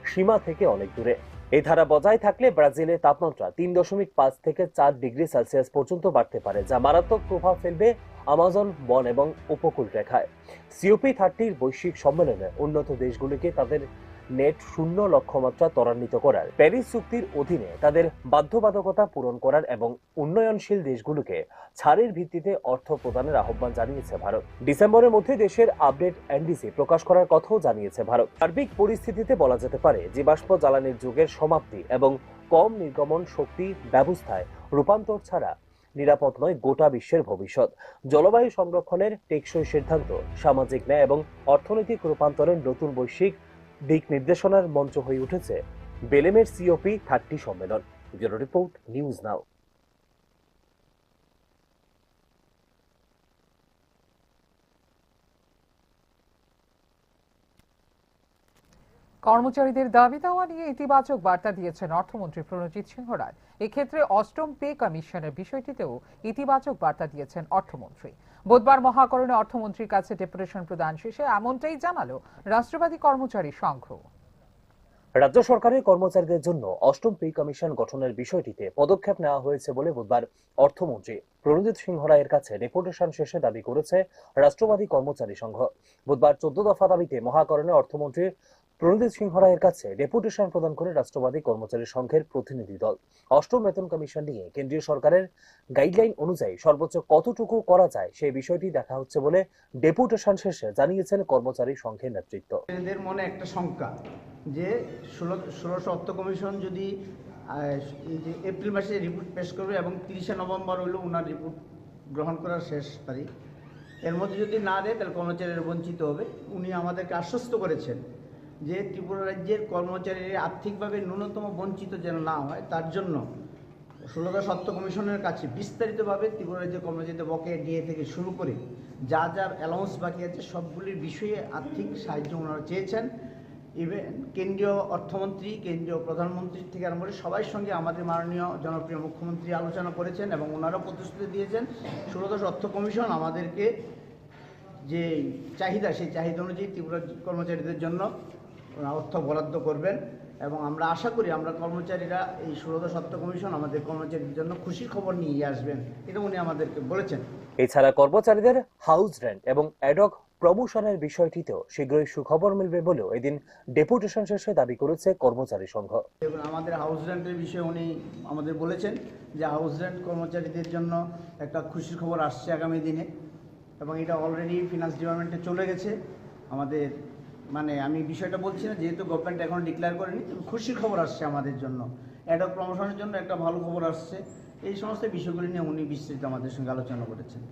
সীমা থেকে অনেক দূরে। এই ধারা বজায় থাকলে ব্রাজিলের তাপমাত্রা তিন দশমিক পাঁচ থেকে চার ডিগ্রি সেলসিয়াস পর্যন্ত বাড়তে পারে, যা মারাত্মক প্রভাব ফেলবে আমাজন বন এবং উপকূল রেখায়। সিওপি থার্টির বৈশ্বিক সম্মেলনে উন্নত দেশগুলিকে তাদের নেট শূন্য লক্ষ্যমাত্রা ত্বরান্বিত করার, প্যারিস চুক্তির অধীনে তাদের বাধ্যবাধকতা পূরণ করার এবং উন্নয়নশীল দেশগুলোকে ছাড়ের ভিত্তিতে অর্থ প্রদানের আহ্বান জানিয়েছে ভারত। ডিসেম্বরের মধ্যে দেশের আপডেট এনডিসি প্রকাশ করার কথাও জানিয়েছে ভারত। সার্বিক পরিস্থিতিতে বলা যেতে পারে, জীবাশ্ম জ্বালানির যুগের সমাপ্তি এবং কম নির্গমন শক্তি ব্যবস্থায় রূপান্তর ছাড়া নিরাপদ নয় গোটা বিশ্বের ভবিষ্যৎ। জলবায়ু সংরক্ষণের টেকসই সিদ্ধান্ত, সামাজিক ন্যায় এবং অর্থনৈতিক রূপান্তরের নতুন বৈশ্বিক দিক নির্দেশনার মঞ্চ হয়ে উঠেছে বেলেমের সিওপি থার্টি সম্মেলন। ব্যুরো রিপোর্ট, নিউজ নাও। কর্মচারীদের দাবি দাওয়া নিয়ে ইতিবাচক বার্তা দিয়েছেন অর্থমন্ত্রী প্রণজিৎ সিংহ রায়। এক্ষেত্রে অষ্টম পে কমিশনের বিষয়টিতেও ইতিবাচক বার্তা দিয়েছেন অর্থমন্ত্রী। বুধবার মহাকরণে অর্থমন্ত্রীর কাছে ডেপুটেশন প্রদান শেষে এমনটাই জানালো রাষ্ট্রবাদী কর্মচারী সংঘ। রাজ্য সরকারের কর্মচারীদের জন্য অষ্টম পে কমিশন গঠনের বিষয়টিতে পদক্ষেপ নেওয়া হয়েছে বলে বুধবার অর্থমন্ত্রী প্রণজিৎ সিংহ রায়ের কাছে ডেপুটেশন শেষে দাবি করেছে রাষ্ট্রবাদী কর্মচারী সংঘ। বুধবার চোদ্দ দফা দাবিতে মহাকরণে অর্থমন্ত্রী প্রণজিৎ সিংহ রায়ের কাছে ডেপুটেশন প্রদান করে রাষ্ট্রবাদী কর্মচারী সংঘের প্রতিনিধি দল। অষ্টম বেতন কমিশন নিয়ে কেন্দ্রীয় সরকারের গাইডলাইন অনুযায়ী সর্বোচ্চ কতটুকু করা যায় সেই বিষয়টি দেখা হচ্ছে বলে ডেপুটেশন শেষে জানিয়েছেন কর্মচারী সংঘের নেতৃত্ব। এদের মনে একটা শঙ্কা যে ষোলো, ষোড়শ অর্থ কমিশন যদি, আহ, এই যে এপ্রিল মাসে রিপোর্ট পেশ করবে এবং তিরিশে নভেম্বর হইল ওনার রিপোর্ট গ্রহণ করার শেষ তারিখ, এর মধ্যে যদি না দেয় তাহলে কর্মচারীরা বঞ্চিত হবে। উনি আমাদেরকে আশ্বস্ত করেছেন যে ত্রিপুরা রাজ্যের কর্মচারীরা আর্থিকভাবে ন্যূনতম বঞ্চিত যেন না হয়, তার জন্য ষোলো দশ অর্থ কমিশনের কাছে বিস্তারিতভাবে ত্রিপুরা রাজ্যের কর্মচারীদের বকেয়া ডিএ থেকে শুরু করে যা যা অ্যালাউন্স বাকি আছে সবগুলির বিষয়ে আর্থিক সাহায্য ওনারা চেয়েছেন। ইভেন কেন্দ্রীয় অর্থমন্ত্রী, কেন্দ্রীয় প্রধানমন্ত্রী থেকে আরম্ভ করে সবার সঙ্গে আমাদের মাননীয় জনপ্রিয় মুখ্যমন্ত্রী আলোচনা করেছেন এবং ওনারা প্রতিশ্রুতি দিয়েছেন ষোলো দশ অর্থ কমিশন আমাদেরকে যে চাহিদা, সেই চাহিদা অনুযায়ী ত্রিপুরা কর্মচারীদের জন্য ওনারা অর্থ বরাদ্দ করবেন এবং আমরা আশা করি আমরা কর্মচারীরা এই ষোলো দশ অর্থ কমিশন আমাদের কর্মচারীদের জন্য খুশির খবর নিয়ে আসবেন, এটা উনি আমাদেরকে বলেছেন। এছাড়া কর্মচারীদের হাউস রেন্ট এবং অ্যাডহক প্রমোশনের বিষয়টিতেও শীঘ্রই সুখবর মিলবে বলেও এদিন ডেপুটেশন শেষে দাবি করেছে কর্মচারী সংঘ। এবং আমাদের হাউস রেন্টের বিষয়ে উনি আমাদের বলেছেন যে হাউস রেন্ট কর্মচারীদের জন্য একটা খুশির খবর আসছে আগামী দিনে, এবং এটা অলরেডি ফিনান্স ডিপার্টমেন্টে চলে গেছে। আমাদের, মানে, আমি বিষয়টা বলছি না, যেহেতু গভর্নমেন্ট এখন ডিক্লেয়ার করেনি, তবে খুশির খবর আসছে আমাদের জন্য। অ্যাডহক প্রমোশনের জন্য একটা ভালো খবর আসছে। এই সমস্ত বিষয়গুলি নিয়ে উনি বিস্তৃত আমাদের সঙ্গে আলোচনা করেছেন।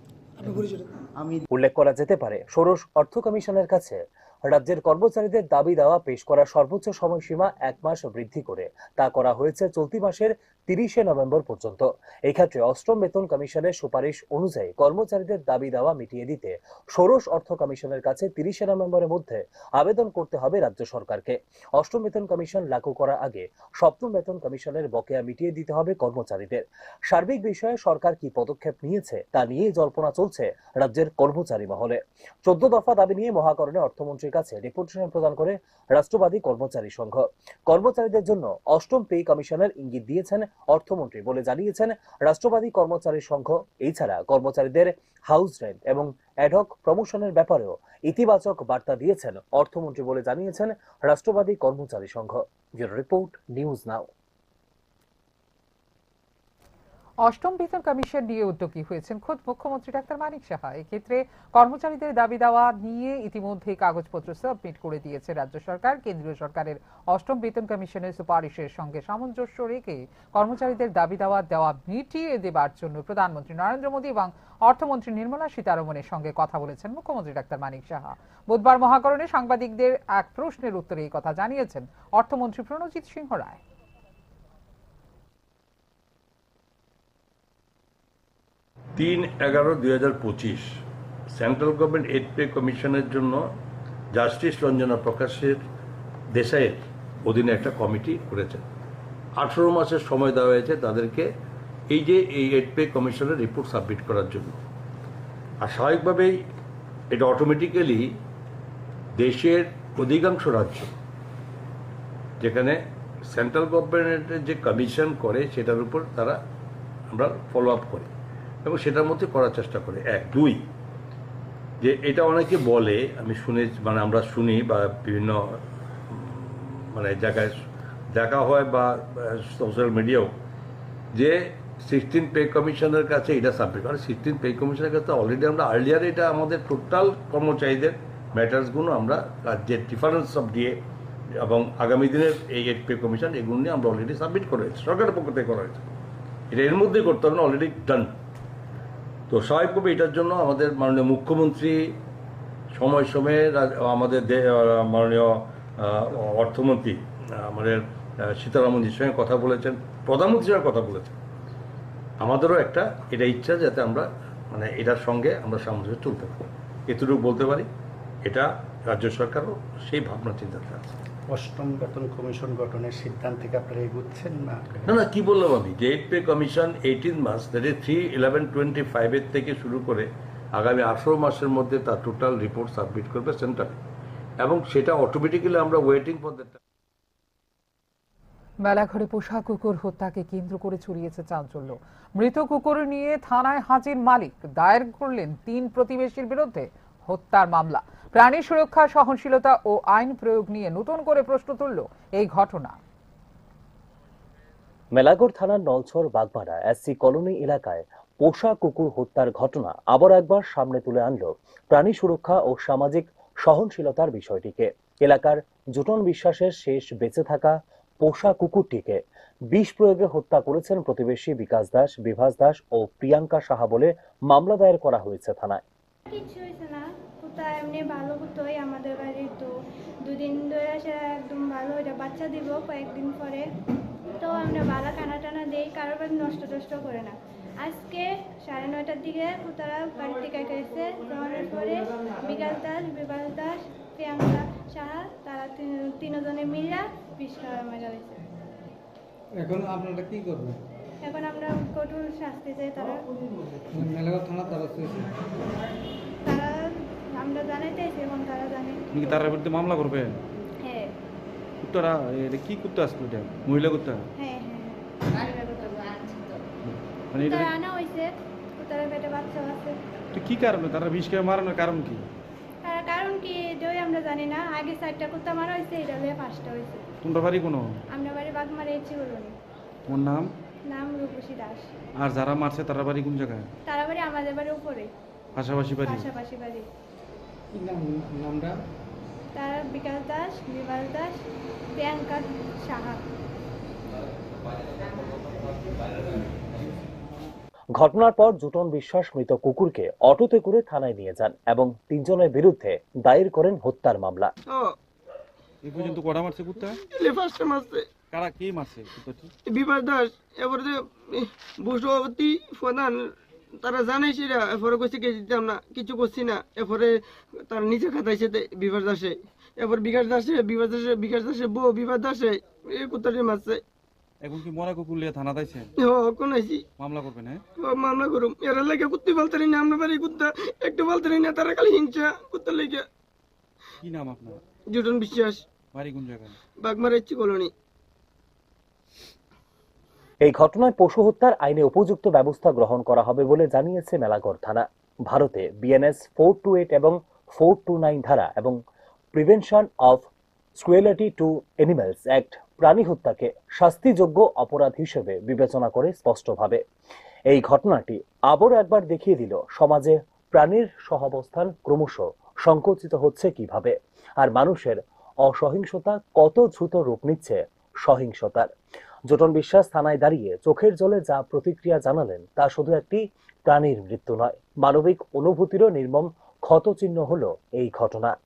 আমি উল্লেখ করা যেতে পারে, ষোড়শ অর্থ কমিশনের কাছে রাজ্যের কর্মচারীদের দাবি দাওয়া পেশ করার সর্বোচ্চ সময়সীমা এক মাস বৃদ্ধি করে তা করা হয়েছে চলতি মাসের তিরিশে নভেম্বর পর্যন্ত। এই ক্ষেত্রে অষ্টম বেতন কমিশনের সুপারিশ অনুযায়ী কর্মচারীদের দাবি দাওয়া মিটিয়ে দিতে ষোড়শ অর্থ কমিশনের কাছে তিরিশে নভেম্বরের মধ্যে আবেদন করতে হবে রাজ্য সরকারকে। অষ্টম বেতন কমিশন লাগু করার আগে সপ্তম বেতন কমিশনের বকেয়া মিটিয়ে দিতে হবে কর্মচারীদের। সার্বিক বিষয়ে সরকার কি পদক্ষেপ নিয়েছে তা নিয়েই জল্পনা চলছে রাজ্যের কর্মচারী মহলে। চোদ্দ দফা দাবি নিয়ে মহাকরণে অর্থমন্ত্রীর কাছে ডেপুটেশন প্রদান করে রাষ্ট্রবাদী কর্মচারী সংঘ। কর্মচারীদের জন্য অষ্টম পে কমিশনের ইঙ্গিত দিয়েছেন অর্থমন্ত্রী বলে জানিয়েছেন রাষ্ট্রবাদী কর্মচারী সংঘ। এছাড়া কর্মচারীদের হাউস রেন্ট এবং অ্যাডহক প্রমোশনের ব্যাপারেও ইতিবাচক বার্তা দিয়েছেন অর্থমন্ত্রী বলে জানিয়েছেন Rashtrabadi Karmachari Sangh. Bureau report, news now. অষ্টম বেতন কমিশন নিয়ে উদ্যোগী হয়েছেন খোদ মুখ্যমন্ত্রী ডাক্তার মানিক সাহা। এক্ষেত্রে কর্মচারীদের দাবি দাওয়া নিয়ে ইতিমধ্যেই কাগজপত্র সাবমিট করে দিয়েছে রাজ্য সরকার। কেন্দ্রীয় সরকারের অষ্টম বেতন কমিশনের সুপারিশের সঙ্গে সামঞ্জস্য রেখে কর্মচারীদের দাবি দাওয়া দেওয়া মিটিয়ে দেবার জন্য প্রধানমন্ত্রী নরেন্দ্র মোদী এবং অর্থমন্ত্রী নির্মলা সীতারমণের সঙ্গে কথা বলেছেন মুখ্যমন্ত্রী ডাক্তার মানিক সাহা। বুধবার মহাকরণে সাংবাদিকদের এক প্রশ্নের উত্তরে এই কথা জানিয়েছেন অর্থমন্ত্রী প্রণজিৎ সিংহ রায়। তিন এগারো দুই হাজার পঁচিশ সেন্ট্রাল গভর্নমেন্ট এইট পে কমিশনের জন্য জাস্টিস রঞ্জনা প্রকাশের, দেশাইয়ের অধীনে একটা কমিটি করেছেন। আঠারো মাসের সময় দেওয়া হয়েছে তাদেরকে এই যে এই এইট পে কমিশনের রিপোর্ট সাবমিট করার জন্য। আর স্বাভাবিকভাবেই এটা অটোমেটিক্যালি দেশের অধিকাংশ রাজ্য, যেখানে সেন্ট্রাল গভর্নমেন্টের যে কমিশন করে, সেটার উপর তারা, আমরা ফলো আপ করি এবং সেটার মধ্যে করার চেষ্টা করি। এক। দুই, যে এটা অনেকে বলে, আমি শুনে, মানে, আমরা শুনি বা বিভিন্ন, উম, মানে, জায়গায় দেখা হয় বা, আহ, সোশ্যাল মিডিয়াও, যে সিক্সটিন পে কমিশনের কাছে এটা সাবমিট, কারণ সিক্সটিন পে কমিশনের কাছে অলরেডি আমরা আর্লিয়ার এটা আমাদের টোটাল কর্মচারীদের ম্যাটার্সগুলো আমরা রাজ্যের ডিফারেন্স অফ ডিএ এবং আগামী দিনের এই এইট পে কমিশন, এগুলো নিয়ে আমরা অলরেডি সাবমিট করা হয়েছে, সরকারের পক্ষ থেকে করা হয়েছে। এটা এর মধ্যেই করতে হবে না, অলরেডি ডান। তো স্বাভাবিকভাবে এটার জন্য আমাদের মাননীয় মুখ্যমন্ত্রী সময় সময়ে রা-, আমাদের দে-, আহ, মাননীয়, আহ, অর্থমন্ত্রী, আহ, আমাদের, আহ, সীতারামনজির সঙ্গে কথা বলেছেন, প্রধানমন্ত্রীর সঙ্গে কথা বলেছেন। আমাদেরও একটা এটা ইচ্ছা যাতে আমরা, মানে, এটার সঙ্গে আমরা সামঞ্জস্য চলতে পারি। এতটুকু বলতে পারি, এটা রাজ্য সরকারও সেই ভাবনা চিন্তাতে আছে। অষ্টম বেতন কমিশন গঠনের সিদ্ধান্তে কি আপনারা এগুচ্ছেন না? না, না, কি বললাম আমি, যে এইট পে কমিশন এইটিন মাস, that is three eleven twenty five এর থেকে শুরু করে আগামী আঠারো মাসের মধ্যে তার টোটাল রিপোর্ট সাবমিট করবে সেন্ট্রালে, এবং সেটা অটোমেটিক্যালি আমরা ওয়েটিং ফর দ্যাট। মেলাঘরে পোষা কুকুর হত্যাকে কেন্দ্র করে ছড়িয়েছে চাঞ্চল্য। মৃত কুকুর নিয়ে থানায় হাজির মালিক, দায়ের করলেন তিন প্রতিবেশীর বিরুদ্ধে হত্যার মামলা। প্রাণী সুরক্ষা, সহনশীলতা ও আইন প্রয়োগ নিয়ে নতুন করে প্রশ্ন তুলল এই ঘটনা। মেলাঘর থানার নলছর বাগমারা এসসি কলোনি এলাকায় পোষা কুকুর হত্যার ঘটনা আবার একবার সামনে তুলে আনল প্রাণী সুরক্ষা ও সামাজিক সহনশীলতার বিষয়টিকে। এলাকার জুটন বিশ্বাসের শেষ বেঁচে থাকা পোষা কুকুরটিকে বিষ প্রয়োগে হত্যা করেছেন প্রতিবেশী বিকাশ দাস, বিভাস দাস ও প্রিয়াঙ্কা সাহা বলে মামলা দায়ের করা হয়েছে থানায়। কিচ্ছু হয়েছে না, কুত্তা এমনি ভালো কুত্তাই আমাদের বাড়ির। তো দুদিন ধরে আসে একদম ভালো, এটা বাচ্চা দিব কয়েকদিন পরে। তো আমরা ভালো খানা টানা দেই, কারোর বাড়ি নষ্ট টষ্ট করে না। আজকে সাড়ে নয়টার দিকে কুত্তারা বাড়ি থেকে গেছে, যাওয়ার পরে বিকাশ দাস, বিভাস দাস, প্রিয়াঙ্কা সাহা, তারা তিন- তিনজনে মিলে বিষ খাওয়া মারা হয়েছে। এখন আপনারা কি করবেন? এখন আমরা কঠোর শাস্তি চাই তারা। মানে মেলাঘর থানার দ্বারস্থ হয়েছে? তারা, আমরা জানাইতে আইছি, এখন তারা জানে। তুমি কি তার বিরুদ্ধে মামলা করবে? হ্যাঁ। কুত্তারা, এটা কি কুত্তা আসলো এটা? মহিলা কুত্তা? হ্যাঁ, হ্যাঁ, হ্যাঁ। মানে এটা তারা আনা হয়েছে, তারা পেটে বাচ্চা আছে। তো কি কারণে তারা বিষ খেয়ে মারানোর কারণ কি? তার কারণ কি, এটাই আমরা জানি না। আগে চারটা কুত্তা মারা হয়েছে, এটা হলে পাঁচটা হয়েছে। তোমরা বাড়ি কোনো? আমরা বাড়ি বাগমারা, ইচ্ছি বলবনি। তোমার নাম? নাম রূপসী দাস। আর যারা মারছে, তারা বাড়ি কোন জায়গায়? তারা বাড়ি আমাদের বাড়ির উপরে। পাশাপাশি বাড়ি? পাশাপাশি বাড়ি। কি নাম, নামটা? তারা বিকাশ দাস, বিভাস দাস, প্রিয়াঙ্কা সাহা। ঘটনার পর জুটন বিশ্বাস মৃত কুকুরকে অটোতে করে থানায় নিয়ে যান এবং তিনজনের বিরুদ্ধে দায়ের করেন হত্যার মামলা। ও, এই পর্যন্ত কটা মারছে কুত্তা? ইলে পাঁচটা মারছে। কারা, কে মারছে কুত্তাটি? বিভাস দাস, এরপরে যে, এ, বসুমতী প্রধান, তারা জানাইছে এরা, এরপরে কইছে কে দিতাম না, কিছু করছি না, এরপরে তার নিজে খাতাইছে তে বিভাস দাসে, এরপর বিকাশ দাসে, বিভাস দাসে, বিকাশ দাসে বউ, বিভাস দাসে, এই কুত্তাটি মারছে। এখন কি মরা কুকুর লিয়ে থানা দাইছে? হ, কোন আইছি? মামলা করবেন, হ্যাঁ? হ, মামলা করুম। এরা লাগে কুত্তি পালতারি না, আমরা বাড়ি কুত্তা একটু পালতারি না, তারা খালি হিংসা কুত্তা লেগে। কি নাম আপনার? জুটন বিশ্বাস। বাড়ি কোন জায়গায়? বাগমারা ইচ্ছি কলোনি। এই ঘটনায় পশু হত্যার আইনে উপযুক্ত ব্যবস্থা গ্রহণ করা হবে বলে জানিয়েছে মেলাঘর থানা। ভারতে বিএনএস ফোর টু এইট এবং ফোর টু নাইন ধারা এবং prevention of cruelty to animals act প্রাণী হত্যাকে শাস্তিযোগ্য অপরাধ হিসেবে বিবেচনা করে স্পষ্টভাবে। এই ঘটনাটি আবারও একবার দেখিয়ে দিল সমাজে প্রাণীর সহাবস্থান ক্রমশ সংকুচিত হচ্ছে কিভাবে, আর মানুষের অসহিংসতা কত দ্রুত রূপ নিচ্ছে সহিংসতার। জোটন বিশ্বাস থানায় দাঁড়িয়ে চোখের জলে যা প্রতিক্রিয়া জানালেন, তা শুধু একটি প্রাণীর মৃত্যু নয়, মানবিক অনুভূতিরও নির্মম ক্ষতচিহ্ন হলো এই ঘটনা।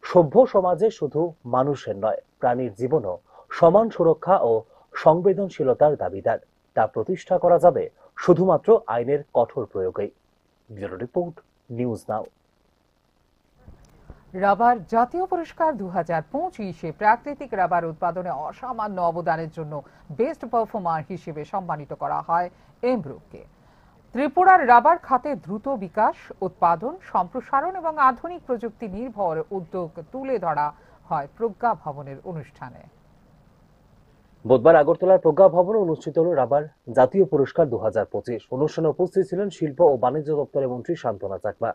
সভ্য সমাজে শুধু মানুষের নয়, প্রাণীর জীবনও সমান সুরক্ষা ও সংবেদনশীলতার দাবিদার। তা প্রতিষ্ঠা করা যাবে শুধুমাত্র আইনের কঠোর প্রয়োগেই। ব্যুরো রিপোর্ট, নিউজ নাও। রাবার জাতীয় পুরস্কার দু হাজার পঁচিশে প্রাকৃতিক রাবার উৎপাদনে অসামান্য অবদানের জন্য বেস্ট পারফর্মার হিসেবে সম্মানিত করা হয় এমব্রুককে। ত্রিপুরার রাবার খাতে দ্রুত বিকাশ, উৎপাদন, সম্প্রসারণ এবং আধুনিক প্রযুক্তি নির্ভর উদ্যোগ তুলে ধরা হয় প্রজ্ঞা ভবনের অনুষ্ঠানে। বুধবার আগরতলার প্রজ্ঞা ভবনে অনুষ্ঠিত হল রাবার জাতীয় পুরস্কার দু হাজার পঁচিশ। অনুষ্ঠানে উপস্থিত ছিলেন শিল্প ও বাণিজ্য দপ্তরের মন্ত্রী সান্ত্বনা চাকমা।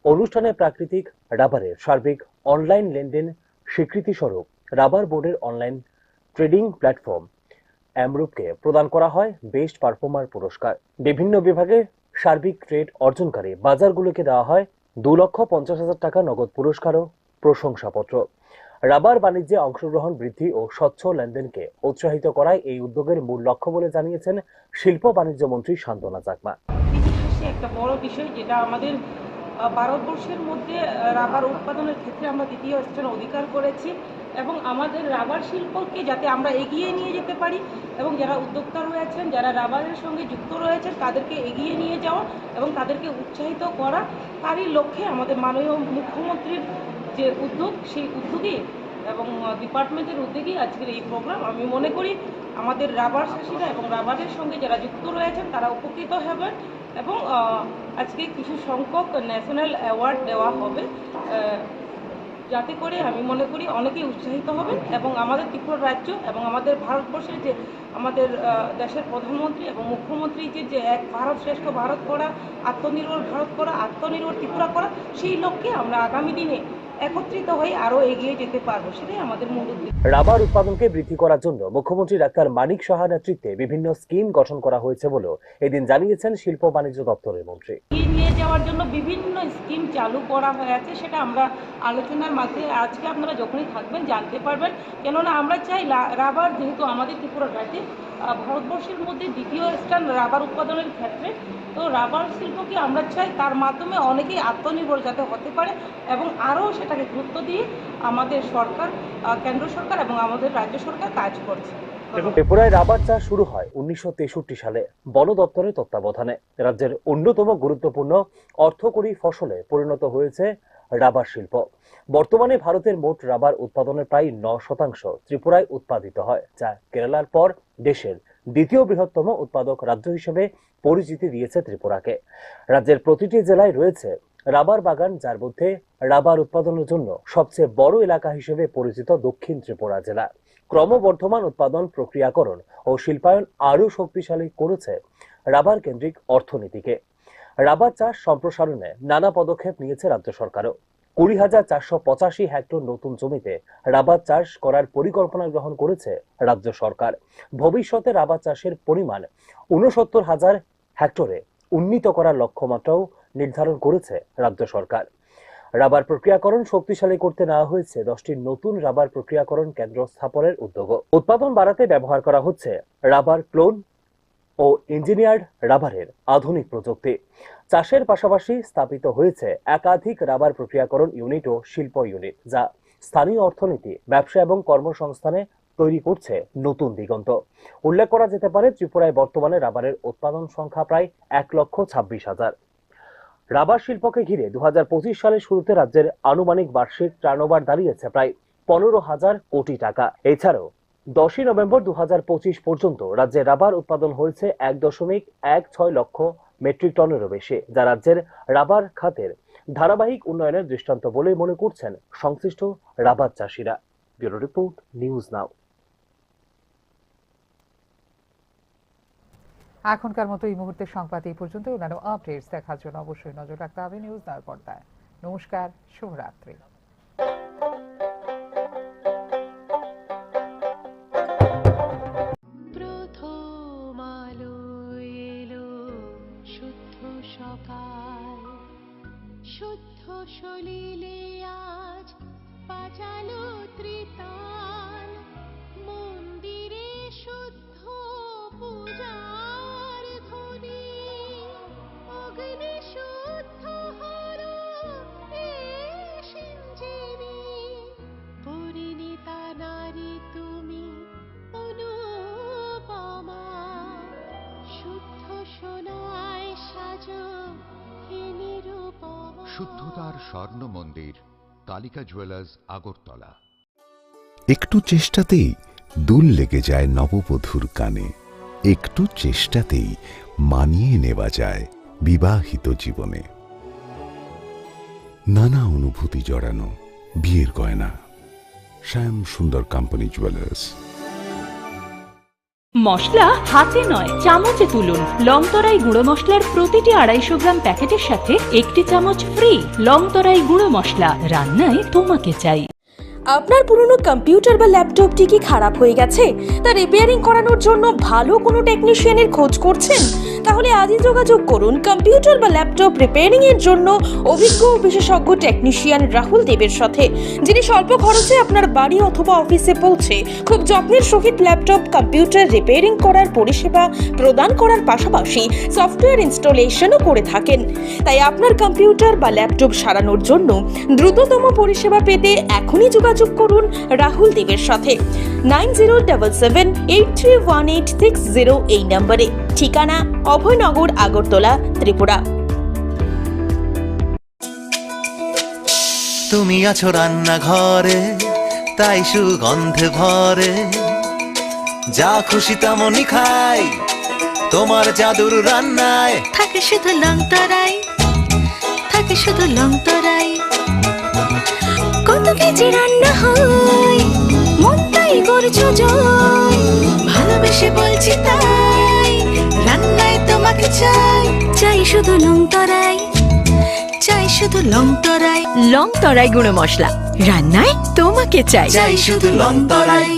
অনুষ্ঠানে প্রাকৃতিক রাবারের সার্বিক অনলাইন লেনদেন স্বীকৃতি স্বরূপ রাবার বোর্ডের অনলাইন ট্রেডিং প্ল্যাটফর্ম অ্যামরুপকে প্রদান করা হয় বেস্ট পারফর্মার পুরস্কার। বিভিন্ন বিভাগে সার্বিক ট্রেড অর্জনকারী বাজারগুলোকে দেওয়া হয় দু লক্ষ পঞ্চাশ হাজার টাকা নগদ পুরস্কার ও প্রশংসাপত্র। রাবার বাণিজ্যে অংশগ্রহণ বৃদ্ধি ও স্বচ্ছ লেনদেনকে উৎসাহিত করাই এই উদ্যোগের মূল লক্ষ্য বলে জানিয়েছেন শিল্প বাণিজ্য মন্ত্রী সান্ত্বনা চাকমা। বিশেষ একটা বড় বিষয়, যেটা আমাদের, আহ, ভারতবর্ষের মধ্যে, আহ, রাবার উৎপাদনের ক্ষেত্রে আমরা দ্বিতীয় স্থান অধিকার করেছি এবং আমাদের রাবার শিল্পকে যাতে আমরা এগিয়ে নিয়ে যেতে পারি এবং যারা উদ্যোক্তা রয়েছেন, যারা রাবারের সঙ্গে যুক্ত রয়েছেন, তাদেরকে এগিয়ে নিয়ে যাওয়া এবং তাদেরকে উৎসাহিত করা, তারই লক্ষ্যে আমাদের মাননীয় মুখ্যমন্ত্রীর যে উদ্যোগ, সেই উদ্যোগে এবং, আহ, ডিপার্টমেন্টের উদ্যোগেই আজকের এই প্রোগ্রাম। আমি মনে করি আমাদের রাবার চাষিরা এবং রাবারের সঙ্গে যারা যুক্ত রয়েছেন, তারা উপকৃত হবেন এবং, আহ, আজকে কিছু সংখ্যক ন্যাশনাল অ্যাওয়ার্ড দেওয়া হবে। আহ, যাতে করে আমি মনে করি অনেকেই উৎসাহিত হবেন এবং আমাদের ত্রিপুরা রাজ্য এবং আমাদের ভারতবর্ষের যে আমাদের, আহ, দেশের প্রধানমন্ত্রী এবং মুখ্যমন্ত্রী যে, যে এক ভারত শ্রেষ্ঠ ভারত করা, আত্মনির্ভর ভারত করা, আত্মনির্ভর ত্রিপুরা করা, সেই লক্ষ্যে আমরা আগামী দিনে একত্রিত হয়ে আরো এগিয়ে যেতে পারবো, সেটাই আমাদের মূল উদ্দেশ্য। রাবার উৎপাদনকে বৃদ্ধি করার জন্য মুখ্যমন্ত্রী ডাক্তার মানিক সাহা নেতৃত্বে বিভিন্ন স্কিম গঠন করা হয়েছে বলেও এদিন জানিয়েছেন শিল্প বাণিজ্য দপ্তরের মন্ত্রী। এগিয়ে নিয়ে যাওয়ার জন্য বিভিন্ন স্কিম চালু করা হয়েছে, সেটা আমরা আলোচনার মাঝে আজকে আপনারা যখনই থাকবেন জানতে পারবেন। কেননা আমরা চাই লা-, রাবার যেহেতু আমাদের ত্রিপুরা রাজ্যে, আহ, ভারতবর্ষের মধ্যে দ্বিতীয় স্থান রাবার উৎপাদনের ক্ষেত্রে, তো রাবার শিল্পকে আমরা চাই তার মাধ্যমে অনেকেই আত্মনির্ভর যাতে হতে পারে এবং আরও সেটাকে গুরুত্ব দিয়ে আমাদের সরকার, আহ, কেন্দ্র সরকার এবং আমাদের রাজ্য সরকার কাজ করছে। এবং ত্রিপুরায় রাবার চাষ শুরু হয় উনিশশো তেষট্টি সালে বন দপ্তরের তত্ত্বাবধানে। রাজ্যের অন্যতম গুরুত্বপূর্ণ অর্থকরী ফসলে পরিণত হয়েছে রাবার শিল্প। বর্তমানে ভারতের মোট রাবার উৎপাদনের প্রায় ন শতাংশ ত্রিপুরায় উৎপাদিত হয়, যা কেরালার পর দেশের দ্বিতীয় বৃহত্তম উৎপাদক রাজ্য হিসেবে পরিচিতি দিয়েছে ত্রিপুরাকে। রাজ্যের প্রতিটি জেলায় রয়েছে রাবার বাগান, যার মধ্যে রাবার উৎপাদনের জন্য সবচেয়ে বড় এলাকা হিসেবে পরিচিত দক্ষিণ ত্রিপুরা জেলা। ক্রমবর্ধমান উৎপাদন, প্রক্রিয়াকরণ ও শিল্পায়ন আরও শক্তিশালী করেছে রাবার কেন্দ্রিক অর্থনীতিকে। রাবার চাষ সম্প্রসারণে নানা পদক্ষেপ নিয়েছে রাজ্য সরকারও। কুড়ি হাজার চারশো পঁচাশি হেক্টর নতুন জমিতে রাবার চাষ করার পরিকল্পনা গ্রহণ করেছে রাজ্য সরকার। ভবিষ্যতে রাবার চাষের পরিমাণ ঊনসত্তর হাজার হেক্টরে উন্নীত করার লক্ষ্যমাত্রাও নির্ধারণ করেছে রাজ্য সরকার। রাবার প্রক্রিয়াকরণ শক্তিশালী করতে নেওয়া হয়েছে দশটি নতুন রাবার প্রক্রিয়াকরণ কেন্দ্র স্থাপনের উদ্যোগও। উৎপাদন বাড়াতে ব্যবহার করা হচ্ছে রাবার ক্লোন ও ইঞ্জিনিয়ার্ড রাবারের আধুনিক প্রযুক্তি। চাষের পাশাপাশি স্থাপিত হয়েছে একাধিক রাবার প্রক্রিয়াকরণ ইউনিট ও শিল্প ইউনিট, যা স্থানীয় অর্থনীতি, ব্যবসা এবং কর্মসংস্থানে তৈরি করছে নতুন দিগন্ত। উল্লেখ করা যেতে পারে, ত্রিপুরায় বর্তমানে রাবারের উৎপাদন সংখ্যা প্রায় এক লক্ষ ছাব্বিশ হাজার। রাবার শিল্পকে ঘিরে দু হাজার পঁচিশ সালের শুরুতে রাজ্যের আনুমানিক বার্ষিক টার্নওভার দাঁড়িয়েছে প্রায় পনেরো হাজার কোটি টাকা। এছাড়াও দশই নভেম্বর দু হাজার পঁচিশ পর্যন্ত রাজ্যে রাবার উৎপাদন হয়েছে এক দশমিক এক ছয় লক্ষ মেট্রিক টনেরও বেশি, যা রাজ্যের রাবার খাতের ধারাবাহিক উন্নয়নের দৃষ্টান্ত বলেই মনে করছেন সংশ্লিষ্ট রাবার চাষিরা। ব্যুরো রিপোর্ট, নিউজ নাও। এখনকার মতো এই মুহূর্তে সংবাদ এই পর্যন্ত। অন্যান্য আপডেটস দেখার জন্য অবশ্যই নজর রাখতে হবে নিউজ নাওর পর্দায়। নমস্কার, শুভরাত্রি। প্রথম আলো এলো শুদ্ধ সকাল, শুদ্ধ সলিলে আজ বাজালো ত্রিতাল, মন্দিরে শুদ্ধ পূজার ধ্বনি, অগ্নি শুদ্ধ হলো এ সিঞ্জেনি। পরিণীতা নারী তুমি অনুপমা, শুদ্ধ সোনায় সাজো হে নিরুপমা। শুদ্ধতার স্বর্ণ মন্দির, কালিকা জুয়েলার্স, আগরতলা। একটু চেষ্টাতেই দুল লেগে যায় নববধূর কানে, একটু চেষ্টাতেই মানিয়ে নেওয়া যায় বিবাহিত জীবনে। নানা অনুভূতি জড়ানো বিয়ের গয়না। শ্যাম সুন্দর কোম্পানি জুয়েলার্স। মশলা হাতে নয়, চামচে তুলুন। লংতরাই গুঁড়ো মশলার প্রতিটি আড়াইশো গ্রাম প্যাকেটের সাথে একটি চামচ ফ্রি। লংতরাই গুঁড়ো মশলা, রান্নায় তোমাকে চাই। আপনার পুরনো কম্পিউটার বা ল্যাপটপটি কি খারাপ হয়ে গেছে? তা রিপেয়ারিং করানোর জন্য ভালো কোনো টেকনিশিয়ানের খোঁজ করছেন? তাহলে আজই যোগাযোগ করুন কম্পিউটার বা ল্যাপটপ রিপেয়ারিং এর জন্য অভিজ্ঞ ও বিশেষজ্ঞ টেকনিশিয়ান রাহুল দেবের সাথে, যিনি স্বল্প খরচে আপনার বাড়ি অথবা অফিসে পৌঁছে খুব যত্নের সহিত ল্যাপটপ, কম্পিউটার রিপেয়ারিং করার পরিষেবা প্রদান করার পাশাপাশি সফটওয়্যার ইনস্টলেশনও করে থাকেন। তাই আপনার কম্পিউটার বা ল্যাপটপ সারানোর জন্য দ্রুততম পরিষেবা পেতে এখনই যোগাযোগ করুন রাহুল দেবের সাথে nine zero double seven eight three one eight six zero এই নম্বরে। ঠিকানা অভয়নগর, আগরতলা, ত্রিপুরা। তুমি আছো রান্নাঘরে, তাই সুগন্ধে ভরে। যা খুশি তেমনই খাই, তোমার জাদুর রান্নায়। থাকে শুধু লংতরাই, থাকে শুধু লংতরাই। কোন কেজি রান্না হয়, মনটাই করছো জয়। ভালোবেসে বলছি তাই, রান্নায় তোমাকে চাই। চাই শুধু লং তরাই, চাই শুধু লং তরাই। লং তরাই গুঁড়ো মশলা, রান্নায় তোমাকে চাই। চাই শুধু লং তরাই।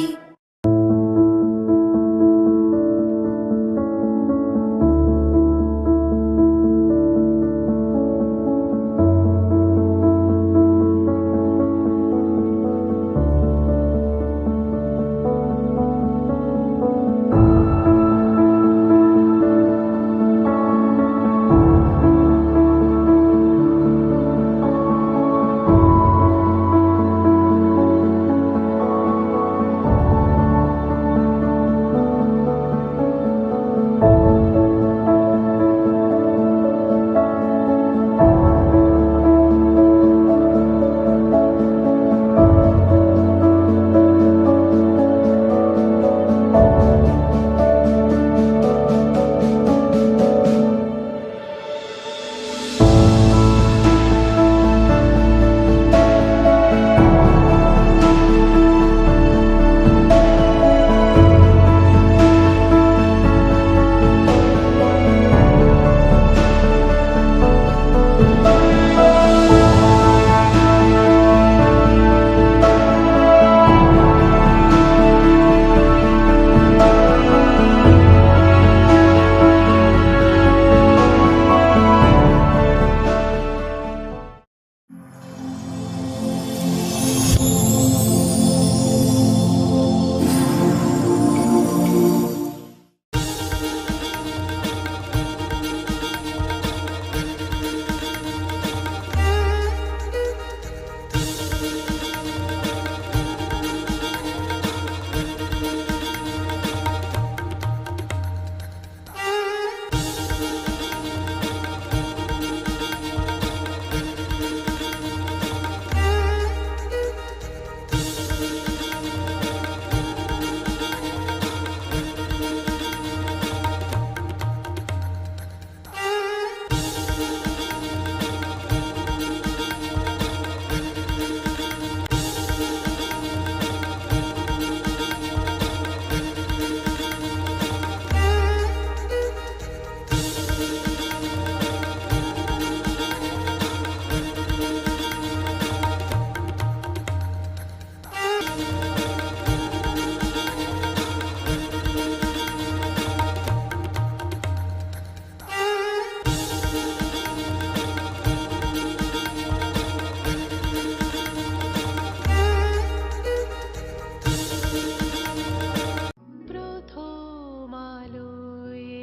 প্রথম আলো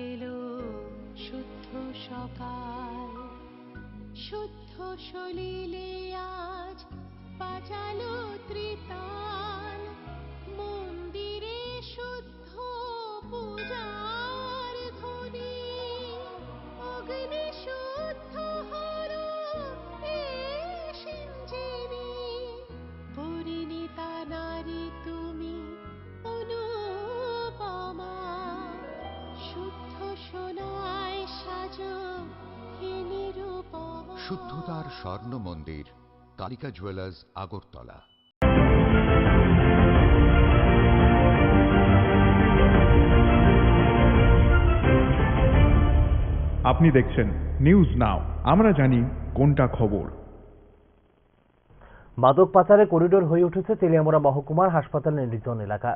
এলো শুদ্ধ সকাল, শুদ্ধ সলিলে আজ বাজালো ত্রিতাল। মন্দিরে শুদ্ধ পূজার ধ্বনি, অগ্নি শুদ্ধ হলো এ সিঞ্জিনী। পরিণীতা নারী তুমি অনুপমা, শুদ্ধ সোনায় সাজো হে নিরুপমা। শুদ্ধতার স্বর্ণ মন্দির, কালিকা জুয়েলার্স, আগরতলা। আপনি দেখছেন নিউজ নাও, আমরা জানি কোনটা খবর। মাদক পাচারে করিডোর হয়ে উঠেছে তেলিয়ামুড়া মহকুমার হাসপাতালের নির্জন এলাকা।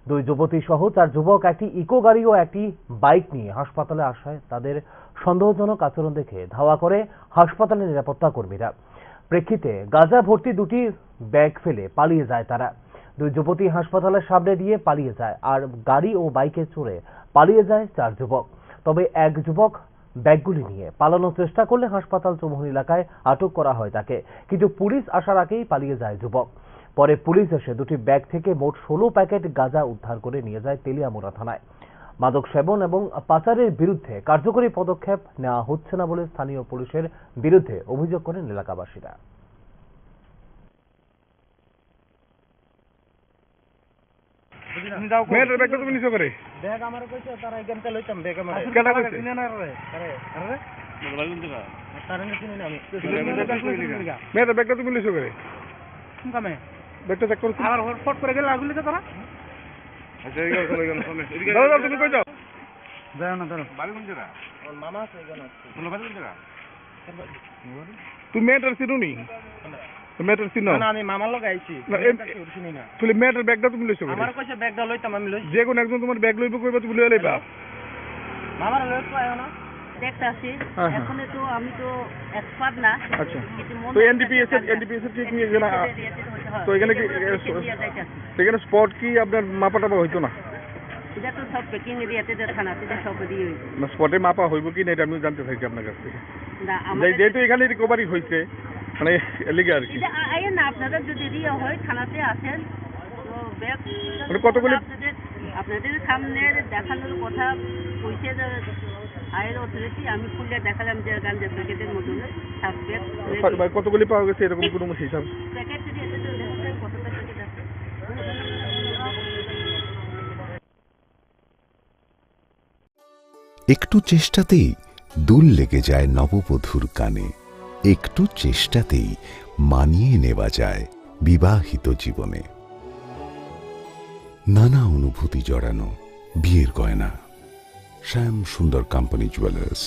দুই যুবতী সহ চার যুবক একটি ইকো গাড়ি ও একটি বাইক নিয়ে হাসপাতালে আসায় তাদের সন্দেহজনক আচরণ দেখে ধাওয়া করে হাসপাতালের নিরাপত্তা কর্মীরা। প্রেক্ষিতে গাঁজা ভর্তি দুটি ব্যাগ ফেলে পালিয়ে যায় তারা। দুই যুবতী হাসপাতালের সামনে দিয়ে পালিয়ে যায়, আর গাড়ি ও বাইকে চড়ে পালিয়ে যায় চার যুবক। তবে এক যুবক ব্যাগগুলি নিয়ে পালানোর চেষ্টা করলে হাসপাতাল চৌমুহনী এলাকায় আটক করা হয় তাকে। কিন্তু পুলিশ আসার আগেই পালিয়ে যায় যুবক। পরে পুলিশ এসে দুটি ব্যাগ থেকে মোট ষোলো প্যাকেট গাঁজা উদ্ধার করে নিয়ে যায় তেলিয়ামুড়া থানায়। মাদক সেবন এবং পাচারের বিরুদ্ধে কার্যকরী পদক্ষেপ নেওয়া হচ্ছে না বলে স্থানীয় পুলিশের বিরুদ্ধে অভিযোগ করেন এলাকাবাসীরা। তুমি যাও কই? মেয়েটার ব্যাগটা তুমি নিছো করে? ব্যাগ আমার কইছে, তারা এখানটা লইতাম, ব্যাগ আমার। কেডা কইছে? চিনে না রে। আরে, আরে। মোবাইল কোন জায়গা? তারা না চিনি না আমি। মেয়েটার ব্যাগটা তুমি নিছো করে? কোন কামে? ব্যাগটা চেক করো তো। আবার হটফট করে গেলে আগুলে তো তারা। আচ্ছা, এই গেল, চলে গেল, চলে। এদিকে দাঁড়াও, দাঁড়াও, তুমি কই যাও? যাও না, দাঁড়াও। বাড়ি কোন জায়গা? ওর মামা আছে, ওখানে আছে। তোমার বাড়ি কোন জায়গা? তুমি ম্যাটার চিনো নি? তুমি ম্যাটার চিনো? না, না, আমি মামার লগে আইছি। না, আমি এম-, ম্যাটার চিনি না। তাহলে ম্যাটার ব্যাগটা তুমি লইছো কেন? আমার কইছে ব্যাগটা লইতাম, আমি লইছি। যে কোনো একজন তোমার ব্যাগ লইবো কইবা, তুমি লইয়া লইবা। মামার লগে তো আয় না। দেখতে আসি। হ্যাঁ, হ্যাঁ। এখন তো আমি তো এক্সপার্ট না। আচ্ছা। কিন্তু মনে তো হয় এনডিপিএস এর, জানতাম না। এনডিপিএস এর কি, কি এনডিপিএস এর এরিয়াতে তো হচ্ছে, হ্যাঁ। তো এখানে কি, এই যে এ, বলতে স-, কি নিয়ে যাইতে আসি। তো এখানে স্পট কি আপনার মাপা টাপা হইতো না? এটা তো সব প্যাকিং এরিয়াতে তো থানাতে তো সব দিয়ে হইতো। না, স্পটে মাপা হইব কি না, এটা আমিও জানতে চাইছি আপনার কাছ থেকে। না, যে-, আমাদের যেহেতু এখানে রিকভারি হয়েছে, মানে, এর লিগে আর কি। এটা আ-, আইয়েন না, আপনারা যদি রিয়া হয়, থানাতে আসেন। তো ব্যাগ মানে, কতগুলি আপনাদের, আপনাদের সামনে দেখানোর কথা কইছে যে আইন অথরিটি, আমি খুলে দেখালাম যে গাঞ্জা প্যাকেটের মতন সাবজেক্ট। ভাই, ভাই, কতগুলি পাওয়া গেছে এরকম কোনো হিসাব? প্যাকেট যদি এত দূর দেখা যায়, কত প্যাকেট আছে? একটু চেষ্টাতেই দুল লেগে যায় নববধূর কানে। একটু চেষ্টাতেই মানিয়ে নেওয়া যায় বিবাহিত জীবনে। নানা অনুভূতি জড়ানো বিয়ের গয়না। শ্যাম সুন্দর কোম্পানি জুয়েলার্স।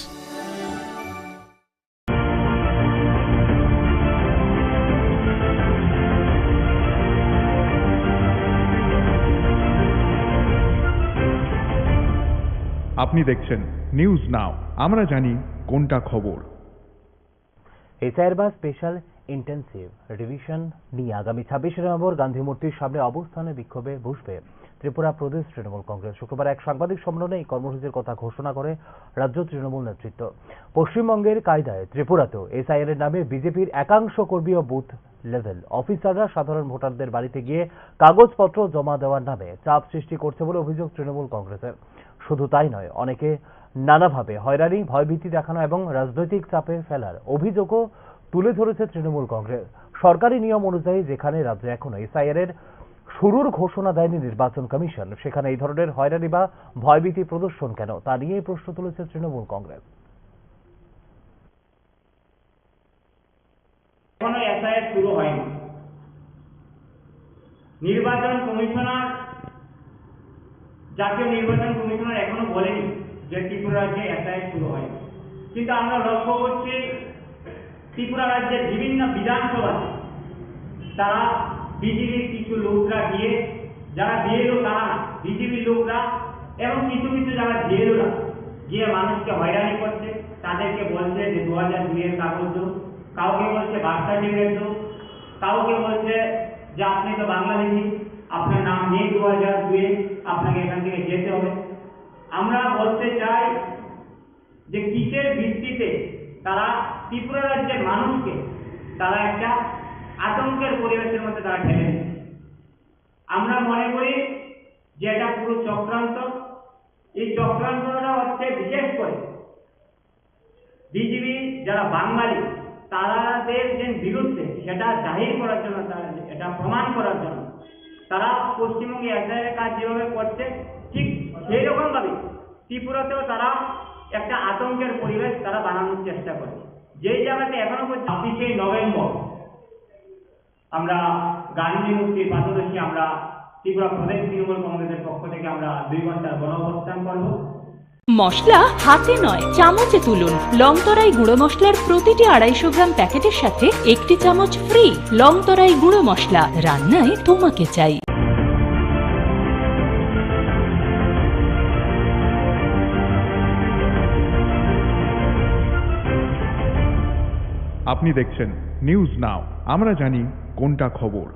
আপনি দেখছেন নিউজ নাও, আমরা জানি কোনটা খবর। এসআইআর বা স্পেশাল ইন্টেনসিভ রিভিশন নিয়ে আগামী ছাব্বিশে নভেম্বর গান্ধী মূর্তির সামনে অবস্থানে বিক্ষোভে বসবে ত্রিপুরা প্রদেশ তৃণমূল কংগ্রেস। শুক্রবার এক সাংবাদিক সম্মেলনে এই কর্মসূচির কথা ঘোষণা করে রাজ্য তৃণমূল নেতৃত্ব। পশ্চিমবঙ্গের কায়দায় ত্রিপুরাতেও এসআইআর এর নামে বিজেপির একাংশ কর্মী ও বুথ লেভেল অফিসাররা সাধারণ ভোটারদের বাড়িতে গিয়ে কাগজপত্র জমা দেওয়ার নামে চাপ সৃষ্টি করছে বলে অভিযোগ তৃণমূল কংগ্রেসের। শুধু তাই নয়, অনেকে নানাভাবে হয়রানি, ভয়ভীতি দেখানো এবং রাজনৈতিক চাপে ফেলার অভিযোগও তুলে ধরেছে তৃণমূল কংগ্রেস। সরকারি নিয়ম অনুযায়ী যেখানে রাজ্যে এখনো এসআইআর এর শুরুর ঘোষণা দেয়নি নির্বাচন কমিশন, সেখানে এই ধরনের হয়রানি বা ভয়ভীতি প্রদর্শন কেন, তা নিয়েই প্রশ্ন তুলেছে তৃণমূল কংগ্রেস। এখনো এসআইআর শুরু হয়নি। নির্বাচন কমিশনার, জাতীয় নির্বাচন কমিশনার এখনো বলেনি যে ত্রিপুরা রাজ্যে এসআইআর শুরু হয়নি। কিন্তু আমরা লক্ষ্য করছি ত্রিপুরা রাজ্যের বিভিন্ন বিধানসভাতে তারা বিজেপির কিছু লোকরা গিয়ে, যারা বিএলও তারা না, বিজেপির লোকরা এবং কিছু কিছু যারা বিএলওরা গিয়ে মানুষকে হয়রানি করছে, তাদেরকে বলছে যে দু হাজার দুই এর কাগজ দেন, কাউকে বলছে বার্থ সার্টিফিকেট দেন, কাউকে বলছে যে আপনি তো বাংলাদেশি, আপনার নাম নেই দু হাজার দুই এ, আপনাকে এখান থেকে যেতে হবে। আমরা বলতে চাই যে কিসের ভিত্তিতে তারা ত্রিপুরা রাজ্যের মানুষকে তারা একটা আতঙ্কের পরিবেশের মধ্যে তারা ঠেলে দিচ্ছে। আমরা মনে করি যে এটা পুরো চক্রান্ত। এই চক্রান্তটা হচ্ছে বিশেষ করে বিজেপি যারা বাঙালি, তাদের যে বিরুদ্ধে সেটা জাহির করার জন্য, তারা এটা প্রমাণ করার জন্য তারা পশ্চিমবঙ্গে এসআইআর কাজ যেভাবে করছে, ঠিক সেই রকমভাবে ত্রিপুরাতেও তারা একটা আতঙ্কের পরিবেশ তারা বানানোর চেষ্টা করে। যেই জায়গাতে এখনো পর্যন্ত ছাব্বিশে নভেম্বর আমরা গান্ধী মূর্তির পাদদেশে আমরা ত্রিপুরা প্রদেশ তৃণমূল কংগ্রেসের পক্ষ থেকে আমরা দুই ঘন্টার গণ অবস্থান করব। মশলা হাতে নয়, চামচে তুলুন। লংতরাই গুঁড়ো মশলার প্রতিটি আড়াইশো গ্রাম প্যাকেটের সাথে একটি চামচ ফ্রি। লংতরাই গুঁড়ো মশলা, রান্নায় তোমাকে চাই। আপনি দেখছেন নিউজ নাও, আমরা জানি কোনটা খবর।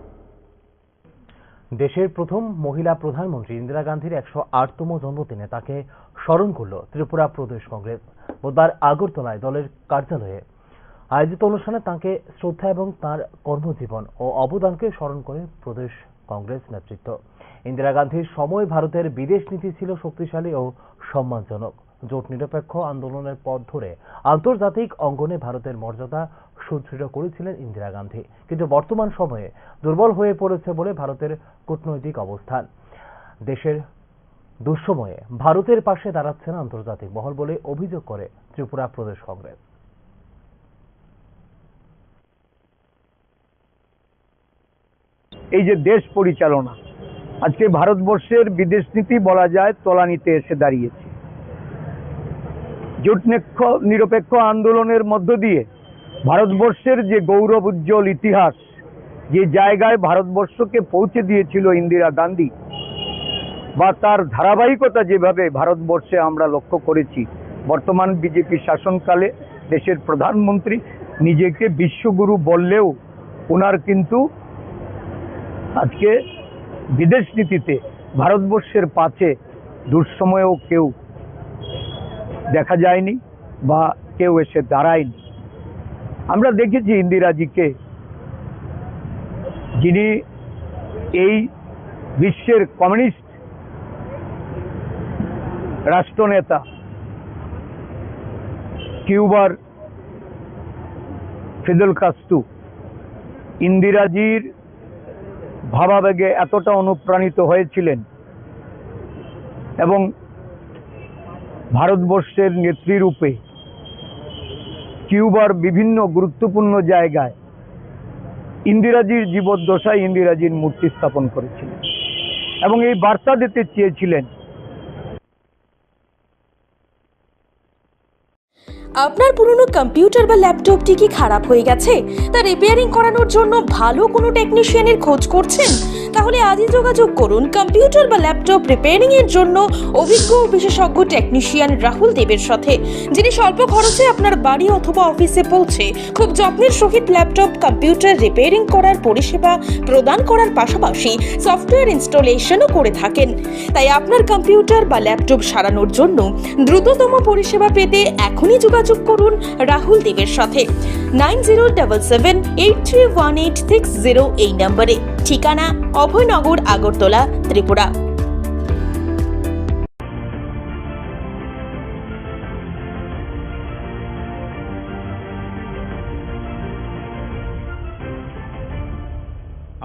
দেশের প্রথম মহিলা প্রধানমন্ত্রী ইন্দিরা গান্ধীর একশো আটতম জন্মদিনে তাঁকে স্মরণ করল ত্রিপুরা প্রদেশ কংগ্রেস। বুধবার আগরতলায় দলের কার্যালয়ে আয়োজিত অনুষ্ঠানে তাঁকে শ্রদ্ধা এবং তাঁর কর্মজীবন ও অবদানকে স্মরণ করে প্রদেশ কংগ্রেস নেতৃত্ব। ইন্দিরা গান্ধীর সময় ভারতের বিদেশ নীতি ছিল শক্তিশালী ও সম্মানজনক। জোট নিরপেক্ষ আন্দোলনের পথ ধরে আন্তর্জাতিক অঙ্গনে ভারতের মর্যাদা সুদৃঢ় করেছিলেন ইন্দিরা গান্ধী। কিন্তু বর্তমান সময়ে দুর্বল হয়ে পড়েছে বলে ভারতের কূটনৈতিক অবস্থান। দেশের দুঃসময়ে ভারতের পাশে দাঁড়াচ্ছে না আন্তর্জাতিক মহল বলে অভিযোগ করে ত্রিপুরা প্রদেশ কংগ্রেস। এই যে দেশ পরিচালনা, আজকে ভারতবর্ষের বিদেশ নীতি বলা যায় তলানিতে এসে দাঁড়িয়েছে। জোট নিক্ষ-, নিরপেক্ষ আন্দোলনের মধ্য দিয়ে ভারতবর্ষের যে গৌরব উজ্জ্বল ইতিহাস, যে জায়গায় ভারতবর্ষকে পৌঁছে দিয়েছিল ইন্দিরা গান্ধী, বা তার ধারাবাহিকতা যেভাবে ভারতবর্ষে আমরা লক্ষ্য করেছি, বর্তমান বিজেপি শাসনকালে দেশের প্রধানমন্ত্রী নিজেকে বিশ্বগুরু বললেও ওনার কিন্তু আজকে বিদেশ নীতিতে ভারতবর্ষের পাশে দুঃসময়েও কেউ দেখা যায়নি বা কেউ এসে দাঁড়ায়নি। আমরা দেখেছি ইন্দিরাজিকে, যিনি এই বিশ্বের কমিউনিস্ট রাষ্ট্রনেতা কিউবার ফিদেল কাস্ত্রো ইন্দিরাজির ভাবাবেগে এতটা অনুপ্রাণিত হয়েছিলেন এবং ভারতবর্ষের নেত্রী রূপে কিউবার বিভিন্ন গুরুত্বপূর্ণ জায়গায় ইন্দিরাজির জীবদ্দশায় ইন্দিরাজির মূর্তি স্থাপন করেছিলেন এবং এই বার্তা দিতে চেয়েছিলেন। আপনার পুরনো কম্পিউটার বা ল্যাপটপটি কি খারাপ হয়ে গেছে? তা রিপেয়ারিং করানোর জন্য ভালো কোনো টেকনিশিয়ানের খোঁজ করছেন? তাহলে আজই যোগাযোগ করুন কম্পিউটার বা ল্যাপটপ রিপেয়ারিং এর জন্য অভিজ্ঞ ও বিশেষজ্ঞ টেকনিশিয়ান রাহুল দেবের সাথে, যিনি স্বল্প খরচে আপনার বাড়ি অথবা অফিসে পৌঁছে খুব যত্নের সহিত ল্যাপটপ কম্পিউটার রিপেয়ারিং করার পরিষেবা প্রদান করার পাশাপাশি সফটওয়্যার ইনস্টলেশনও করে থাকেন। তাই আপনার কম্পিউটার বা ল্যাপটপ সারানোর জন্য দ্রুততম পরিষেবা পেতে এখনই যোগাযোগ করুন রাহুল দেবের সাথে nine zero double seven eight three one eight six zero এই নম্বরে। ঠিকানা অভয়নগর, আগরতলা, ত্রিপুরা।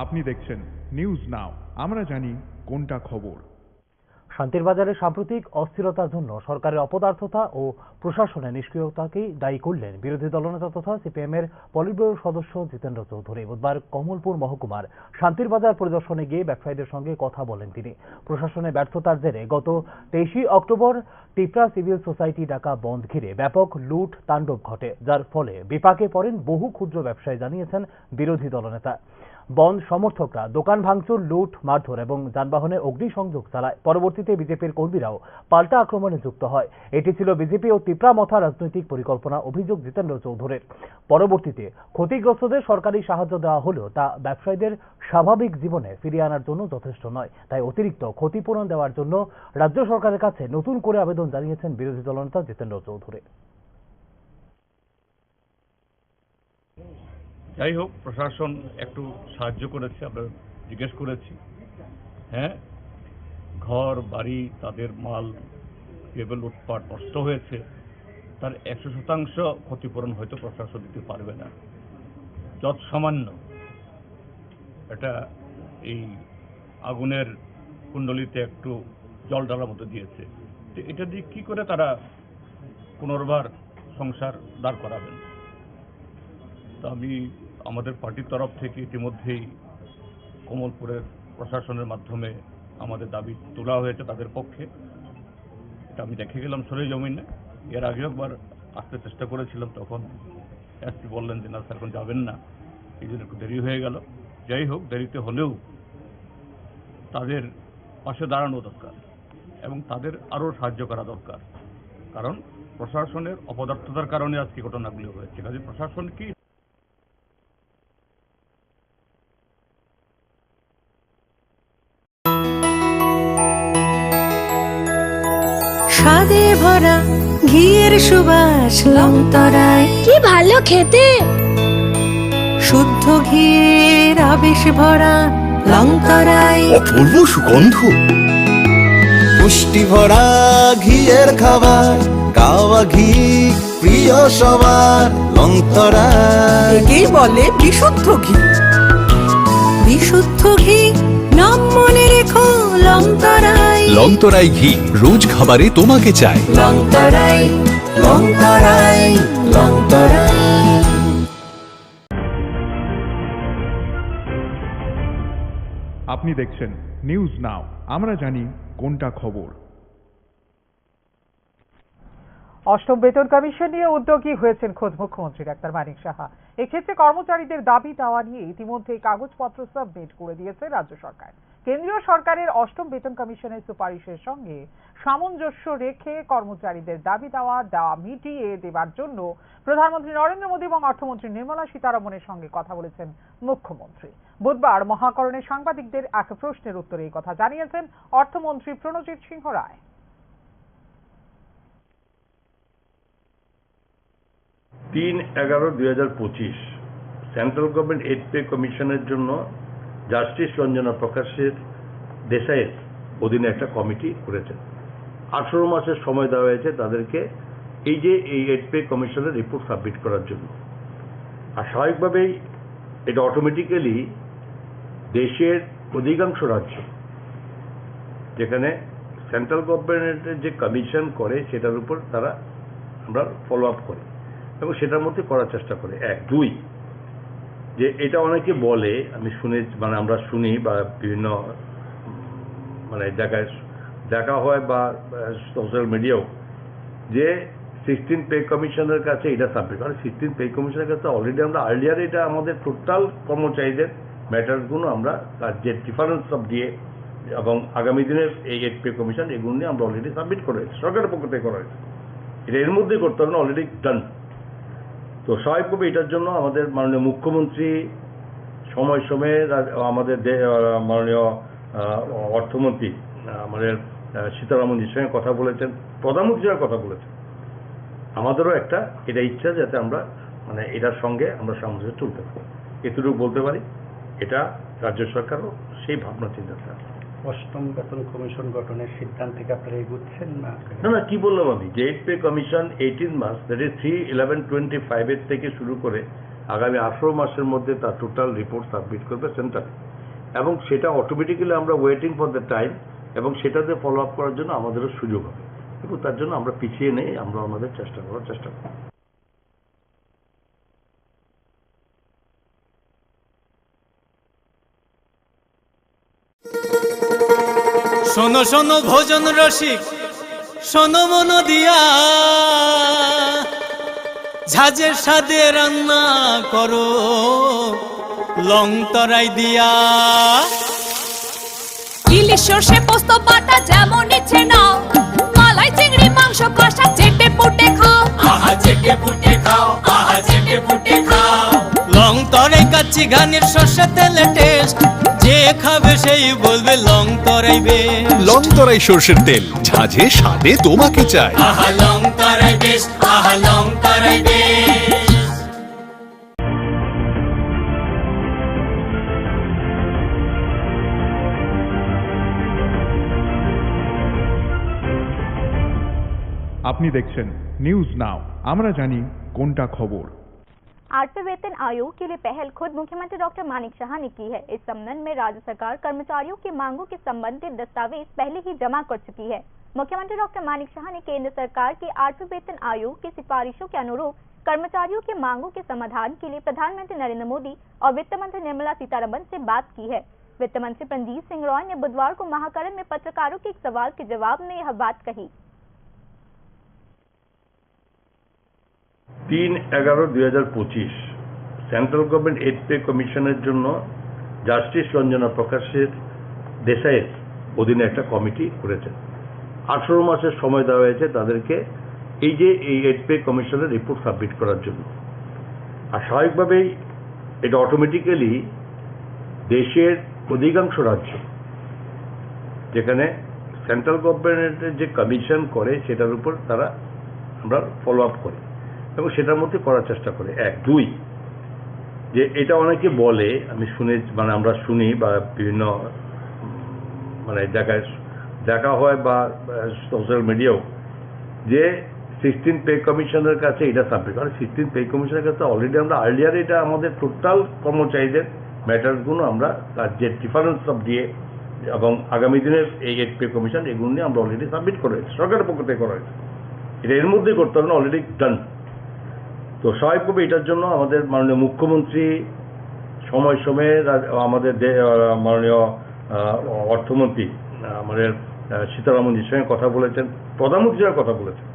আপনি দেখছেন নিউজ নাও, আমরা জানি কোনটা খবর। শান্তির বাজারে সাম্প্রতিক অস্থিরতার জন্য সরকারের অপদার্থতা ও প্রশাসনের নিষ্ক্রিয়তাকেই দায়ী করলেন বিরোধী দলনেতা তথা সিপিএম এর পলিটব্যুরো সদস্য জিতেন্দ্র চৌধুরী। বুধবার কমলপুর মহকুমার শান্তির বাজার পরিদর্শনে গিয়ে ব্যবসায়ীদের সঙ্গে কথা বলেন তিনি। প্রশাসনের ব্যর্থতার জেরে গত তেইশে অক্টোবর টিপ্রা সিভিল সোসাইটি ডাকা বন্ধ ঘিরে ব্যাপক লুট তাণ্ডব ঘটে, যার ফলে বিপাকে পড়েন বহু ক্ষুদ্র ব্যবসায়ী, জানিয়েছেন বিরোধী দলনেতা। বন্ধ সমর্থকরা দোকান ভাঙচুর, লুট, মারধর এবং যানবাহনে অগ্নিসংযোগ চালায়। পরবর্তীতে বিজেপির কর্মীরাও পাল্টা আক্রমণে যুক্ত হয়। এটি ছিল বিজেপি ও তিপ্রা মথা রাজনৈতিক পরিকল্পনা, অভিযোগ জিতেন্দ্র চৌধুরীর। পরবর্তীতে ক্ষতিগ্রস্তদের সরকারি সাহায্য দেওয়া হলেও তা ব্যবসায়ীদের স্বাভাবিক জীবনে ফিরিয়ে আনার জন্য যথেষ্ট নয়। তাই অতিরিক্ত ক্ষতিপূরণ দেওয়ার জন্য রাজ্য সরকারের কাছে নতুন করে আবেদন জানিয়েছেন বিরোধী দলনেতা জিতেন্দ্র চৌধুরী। যাই হোক, প্রশাসন একটু সাহায্য করেছে, আমরা জিজ্ঞেস করেছি। হ্যাঁ, ঘর বাড়ি, তাদের মাল যেভাবে লুটপাট নষ্ট হয়েছে, তার একশো শতাংশ ক্ষতিপূরণ হয়তো প্রশাসন দিতে পারবে না। যৎসামান্য এটা এই আগুনের কুণ্ডলিতে একটু জল ঢালার মতো দিয়েছে। তো এটা দিয়ে কী করে তারা পুনর্বার সংসার দাঁড় করাবেন? তো আমি আমাদের পার্টির তরফ থেকে ইতিমধ্যেই কমলপুরের প্রশাসনের মাধ্যমে আমাদের দাবি তোলা হয়েছে তাদের পক্ষে। এটা আমি দেখে গেলাম সরেজমিনে। এর আগেও একবার আসতে চেষ্টা করেছিলাম, তখন এসপি বললেন যে না স্যার, এখন যাবেন না, এই জন্য একটু দেরি হয়ে গেল। যাই হোক, দেরিতে হলেও তাদের পাশে দাঁড়ানো দরকার এবং তাদের আরও সাহায্য করা দরকার, কারণ প্রশাসনের অপদার্থতার কারণে আজকে ঘটনাগুলি হয়েছে। কাজে প্রশাসন কি স্বাদে ভরা ঘিয়ের সুবাস লংতরায়। কি ভালো খেতে। শুদ্ধ ঘিয়ের আবেশ ভরা লংতরায়। অপূর্ব সুগন্ধ। পুষ্টি ভরা ঘিয়ের খাবার, গাওয়া ঘি প্রিয় সবার লংতরায়। একেই বলে বিশুদ্ধ ঘি। বিশুদ্ধ ঘি, নাম মনে রেখো লংতরায়। লংতরাই ঘি রোজ খাবারে তোমাকে চাই। লংতরাই, লংতরাই, লংতরাই। আপনি দেখছেন নিউজ নাও, আমরা জানি কোনটা খবর। অষ্টম বেতন কমিশন নিয়ে উদ্যোগী হয়েছেন খোদ মুখ্যমন্ত্রী ডাক্তার মানিক সাহা। এক্ষেত্রে কর্মচারীদের দাবি দাওয়া নিয়ে ইতিমধ্যেই কাগজপত্র সাবমিট করে দিয়েছে রাজ্য সরকার। কেন্দ্রীয় সরকারের অষ্টম বেতন কমিশনের সুপারিশের সঙ্গে সামঞ্জস্য রেখে কর্মচারীদের দাবি দাওয়া দাওয়া মিটিয়ে দেবার জন্য প্রধানমন্ত্রী নরেন্দ্র মোদী এবং অর্থমন্ত্রী নির্মলা সীতারমণের সঙ্গে কথা বলেছেন মুখ্যমন্ত্রী। বুধবার মহাকরণে সাংবাদিকদের এক প্রশ্নের উত্তরে এই কথা জানিয়েছেন অর্থমন্ত্রী প্রণজিৎ সিংহ রায়। তিন এগারো দুই হাজার পঁচিশ সেন্ট্রাল গভর্নমেন্ট এইড পে কমিশনের জন্য জাস্টিস রঞ্জনা প্রকাশের দেশাইয়ের অধীনে একটা কমিটি করেছেন। আঠারো মাসের সময় দেওয়া হয়েছে তাদেরকে এই যে এই এইড পে কমিশনের রিপোর্ট সাবমিট করার জন্য। আর স্বাভাবিকভাবেই এটা অটোমেটিক্যালি দেশের অধিকাংশ রাজ্য যেখানে সেন্ট্রাল গভর্নমেন্টের যে কমিশন করে সেটার উপর তারা আমরা ফলো আপ করি এবং সেটার মধ্যে করার চেষ্টা করি। এক। দুই, যে এটা অনেকে বলে, আমি শুনে, মানে আমরা শুনি বা বিভিন্ন উম, মানে জায়গায় দেখা হয় বা সোশ্যাল মিডিয়াও, যে সিক্সটিন পে কমিশনের কাছে এটা সাবমিট, কারণ সিক্সটিন পে কমিশনের কাছে অলরেডি আমরা আর্লিয়ার এটা আমাদের টোটাল কর্মচারীদের ম্যাটারগুলো আমরা তার যে ডিফারেন্স অফ দিয়ে এবং আগামী দিনের এই এইড পে কমিশন এগুলো নিয়ে আমরা অলরেডি সাবমিট করে হয়েছে, সরকারের পক্ষ থেকে করা হয়েছে। এটা এর মধ্যেই করতে হবে না, অলরেডি ডান। তো স্বাভাবিকভাবে এটার জন্য আমাদের মাননীয় মুখ্যমন্ত্রী সময় সময়ে রা- আমাদের দে- আহ, মাননীয় আহ, অর্থমন্ত্রী আহ, আমাদের আহ, সীতারামনজির সঙ্গে কথা বলেছেন, প্রধানমন্ত্রীর সঙ্গে কথা বলেছেন। আমাদেরও একটা এটা ইচ্ছা যাতে আমরা মানে এটার সঙ্গে আমরা সামঞ্জস্য চলতে পারি, এতটুকু বলতে পারি। এটা রাজ্য সরকারও সেই ভাবনা চিন্তা আছে। অষ্টম বেতন কমিশন গঠনের সিদ্ধান্তে কি আপনারা এগুচ্ছেন না? না না, কি বললাম আমি, যে এইড পে কমিশন এইটিন মাস, that is three eleven twenty five এর থেকে শুরু করে আগামী আঠারো মাসের মধ্যে তার টোটাল রিপোর্ট সাবমিট করবে সেন্টারে, এবং সেটা অটোমেটিক্যালি আমরা ওয়েটিং ফর দ্য টাইম এবং সেটাতে ফলো আপ করার জন্য আমাদেরও সুযোগ হবে এবং তার জন্য আমরা পিছিয়ে নেই, আমরা আমাদের চেষ্টা করার চেষ্টা করব। শোনো শোনো ভোজন রসিক, শোনো মন দিয়া, ঝাঁঝের স্বাদে রান্না করো লং তরাই দিয়া। ইলিশ সর্ষে পোস্ত বাটা যেমন ইচ্ছে নাও, মালাই চিংড়ি মাংস কষা চেটে পুটে খাও। আহা চেটে পুটে খাও, আহা চেটে পুটে খাও। লং তরাই কাচ্চি ঘানির সর্ষে তেলে টেস্ট, যে খাবে সেই বলবে লং তরাই বেশ। লং তরাই সর্ষের তেল, ঝাঁঝে স্বাদে তোমাকে চাই। আহা লং তরাই বেশ, আহা লং তরাই বেশ। আপনি দেখছেন নিউজ নাও, আমরা জানি কোনটা খবর। आठवें वेतन आयोग के लिए पहल खुद मुख्यमंत्री डॉक्टर मानिक साहा ने की है। इस संबंध में राज्य सरकार कर्मचारियों की मांगों के संबंधित दस्तावेज पहले ही जमा कर चुकी है। मुख्यमंत्री डॉक्टर मानिक साहा ने केंद्र सरकार के आठवें वेतन आयोग की सिफारिशों के अनुरूप कर्मचारियों की मांगों के समाधान के लिए प्रधानमंत्री नरेंद्र मोदी और वित्त मंत्री निर्मला सीतारमण से बात की है। वित्त मंत्री प्रंजीत सिंह रॉय ने बुधवार को महाकरण में पत्रकारों के एक सवाल के जवाब में यह बात कही। তিন এগারো দুই হাজার পঁচিশ সেন্ট্রাল গভর্নমেন্ট এইড পে কমিশনের জন্য জাস্টিস রঞ্জনা প্রকাশের দেশাইয়ের অধীনে একটা কমিটি করেছেন। আঠারো মাসের সময় দেওয়া হয়েছে তাদেরকে এই যে এই এইড পে কমিশনের রিপোর্ট সাবমিট করার জন্য। আর স্বাভাবিকভাবেই এটা অটোমেটিক্যালি দেশের অধিকাংশ রাজ্য যেখানে সেন্ট্রাল গভর্নমেন্টের যে কমিশন করে সেটার উপর তারা আমরা ফলো আপ করি এবং সেটার মধ্যে করার চেষ্টা করি। এক। দুই, যে এটা অনেকে বলে, আমি শুনে, মানে আমরা শুনি বা বিভিন্ন উম, মানে জায়গায় দেখা হয় বা সোশ্যাল মিডিয়াও, যে সিক্সটিন পে কমিশনের কাছে এটা সাবমিট, কারণ সিক্সটিন পে কমিশনের কাছে অলরেডি আমরা আর্লিয়ার এটা আমাদের টোটাল কর্মচারীদের ম্যাটারগুলো আমরা তার যে ডিফারেন্স অফ দিয়ে এবং আগামী দিনের এই এইড পে কমিশন এগুলো নিয়ে আমরা অলরেডি সাবমিট করে হয়েছে, সরকারের পক্ষ থেকে করা হয়েছে। এটা এর মধ্যেই করতে হবে না, অলরেডি ডান। তো স্বাভাবিকভাবে এটার জন্য আমাদের মাননীয় মুখ্যমন্ত্রী সময় সময়ে রা- আমাদের দে- আহ, মাননীয় আহ, অর্থমন্ত্রী, আহ, আমাদের, আহ, সীতারামনজির সঙ্গে কথা বলেছেন, প্রধানমন্ত্রীর সঙ্গে কথা বলেছেন।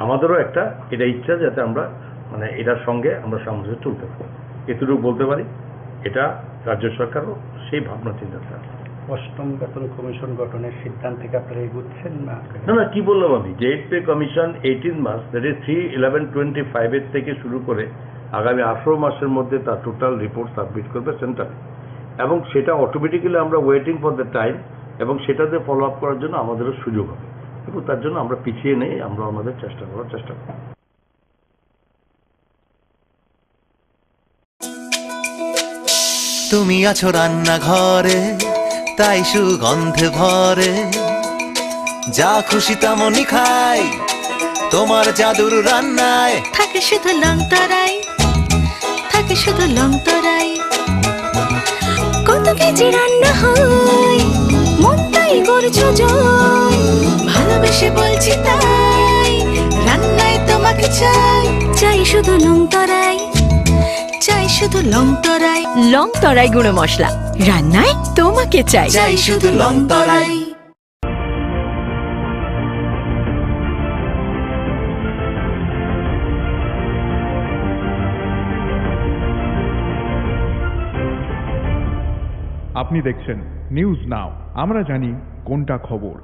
আমাদেরও একটা এটা ইচ্ছা যাতে আমরা, মানে, এটার সঙ্গে আমরা সামঞ্জস্য তুলতে পারি, এতটুকু বলতে পারি। এটা রাজ্য সরকারও সেই ভাবনা চিন্তা আছে। অষ্টম বেতন কমিশন গঠনের সিদ্ধান্তে কি আপনারা এগুচ্ছেন না? না, না, কি বললাম আমি, যে এইট পে কমিশন এইটিন মাস, that is three eleven twenty five এর থেকে শুরু করে আগামী আঠারো মাসের মধ্যে তার টোটাল রিপোর্ট সাবমিট করবে সেন্টারে, এবং সেটা অটোমেটিক্যালি আমরা ওয়েটিং ফর দ্য টাইম, এবং সেটাতে ফলো আপ করার জন্য আমাদেরও সুযোগ হবে, এবং তার জন্য আমরা পিছিয়ে নেই, আমরা আমাদের চেষ্টা করার চেষ্টা করব। তুমি আছো রান্নাঘরে, তাই সুগন্ধে ভরে, যা খুশি তেমনই খাই, তোমার জাদুর রান্নায় থাকে শুধু লং তরাই, থাকে শুধু লং তরাই। কত কেজি রান্না হয়, মনটাই করছো জয়, ভালোবেসে বলছি তাই, রান্নায় তোমাকে চাই, চাই শুধু লং তরাই। চাই শুধু লং তরাই। লং তরাই গুঁড়ো মশলা, রান্নায় তোমাকে চাই। চাই শুধু লং তরাই। আপনি দেখছেন নিউজ নাও, আমরা জানি কোনটা খবর।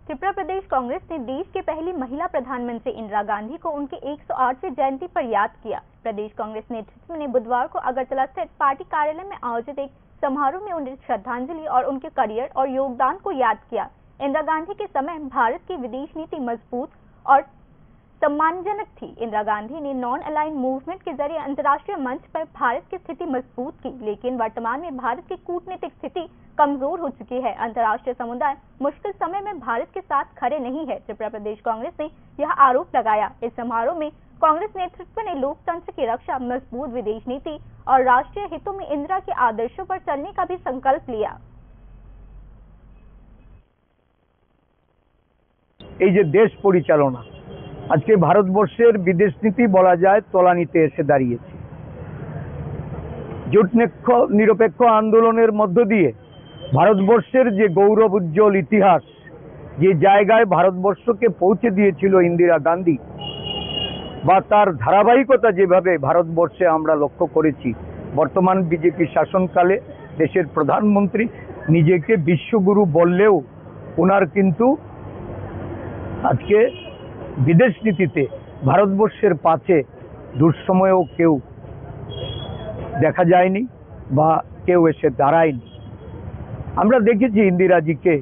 त्रिपुरा प्रदेश कांग्रेस ने देश की पहली महिला प्रधानमंत्री इंदिरा गांधी को उनके एक सौ आठवीं जयंती पर याद किया। प्रदेश कांग्रेस नेतृत्व ने बुधवार को अगरतला स्थित पार्टी कार्यालय में आयोजित एक समारोह में उन्हें श्रद्धांजलि और उनके करियर और योगदान को याद किया। इंदिरा गांधी के समय भारत की विदेश नीति मजबूत और सम्मानजनक थी। इंदिरा गांधी ने नॉन अलाइंड मूवमेंट के जरिए अंतर्राष्ट्रीय मंच पर भारत की स्थिति मजबूत की, लेकिन वर्तमान में भारत की कूटनीतिक स्थिति कमजोर हो चुकी है। अंतर्राष्ट्रीय समुदाय मुश्किल समय में भारत के साथ खड़े नहीं है, त्रिपुरा प्रदेश कांग्रेस ने यह आरोप लगाया। इस समारोह में कांग्रेस नेतृत्व ने लोकतंत्र की रक्षा, मजबूत विदेश नीति और राष्ट्रीय हितों में इंदिरा के आदर्शों पर चलने का भी संकल्प लिया। এই যে দেশ পরিচালনা, আজকে ভারতবর্ষের বিদেশ নীতি বলা যায় তলানিতে এসে দাঁড়িয়েছে। জোট নিক্ষ-, নিরপেক্ষ আন্দোলনের মধ্য দিয়ে ভারতবর্ষের যে গৌরব উজ্জ্বল ইতিহাস, যে জায়গায় ভারতবর্ষকে পৌঁছে দিয়েছিল ইন্দিরা গান্ধী, বা তার ধারাবাহিকতা যেভাবে ভারতবর্ষে আমরা লক্ষ্য করেছি, বর্তমান বিজেপি শাসনকালে দেশের প্রধানমন্ত্রী নিজেকে বিশ্বগুরু বললেও ওনার কিন্তু আজকে বিদেশ নীতিতে ভারতবর্ষের পাশে দুঃসময়েও কেউ দেখা যায়নি বা কেউ এসে দাঁড়ায়নি। আমরা দেখেছি ইন্দিরাজিকে,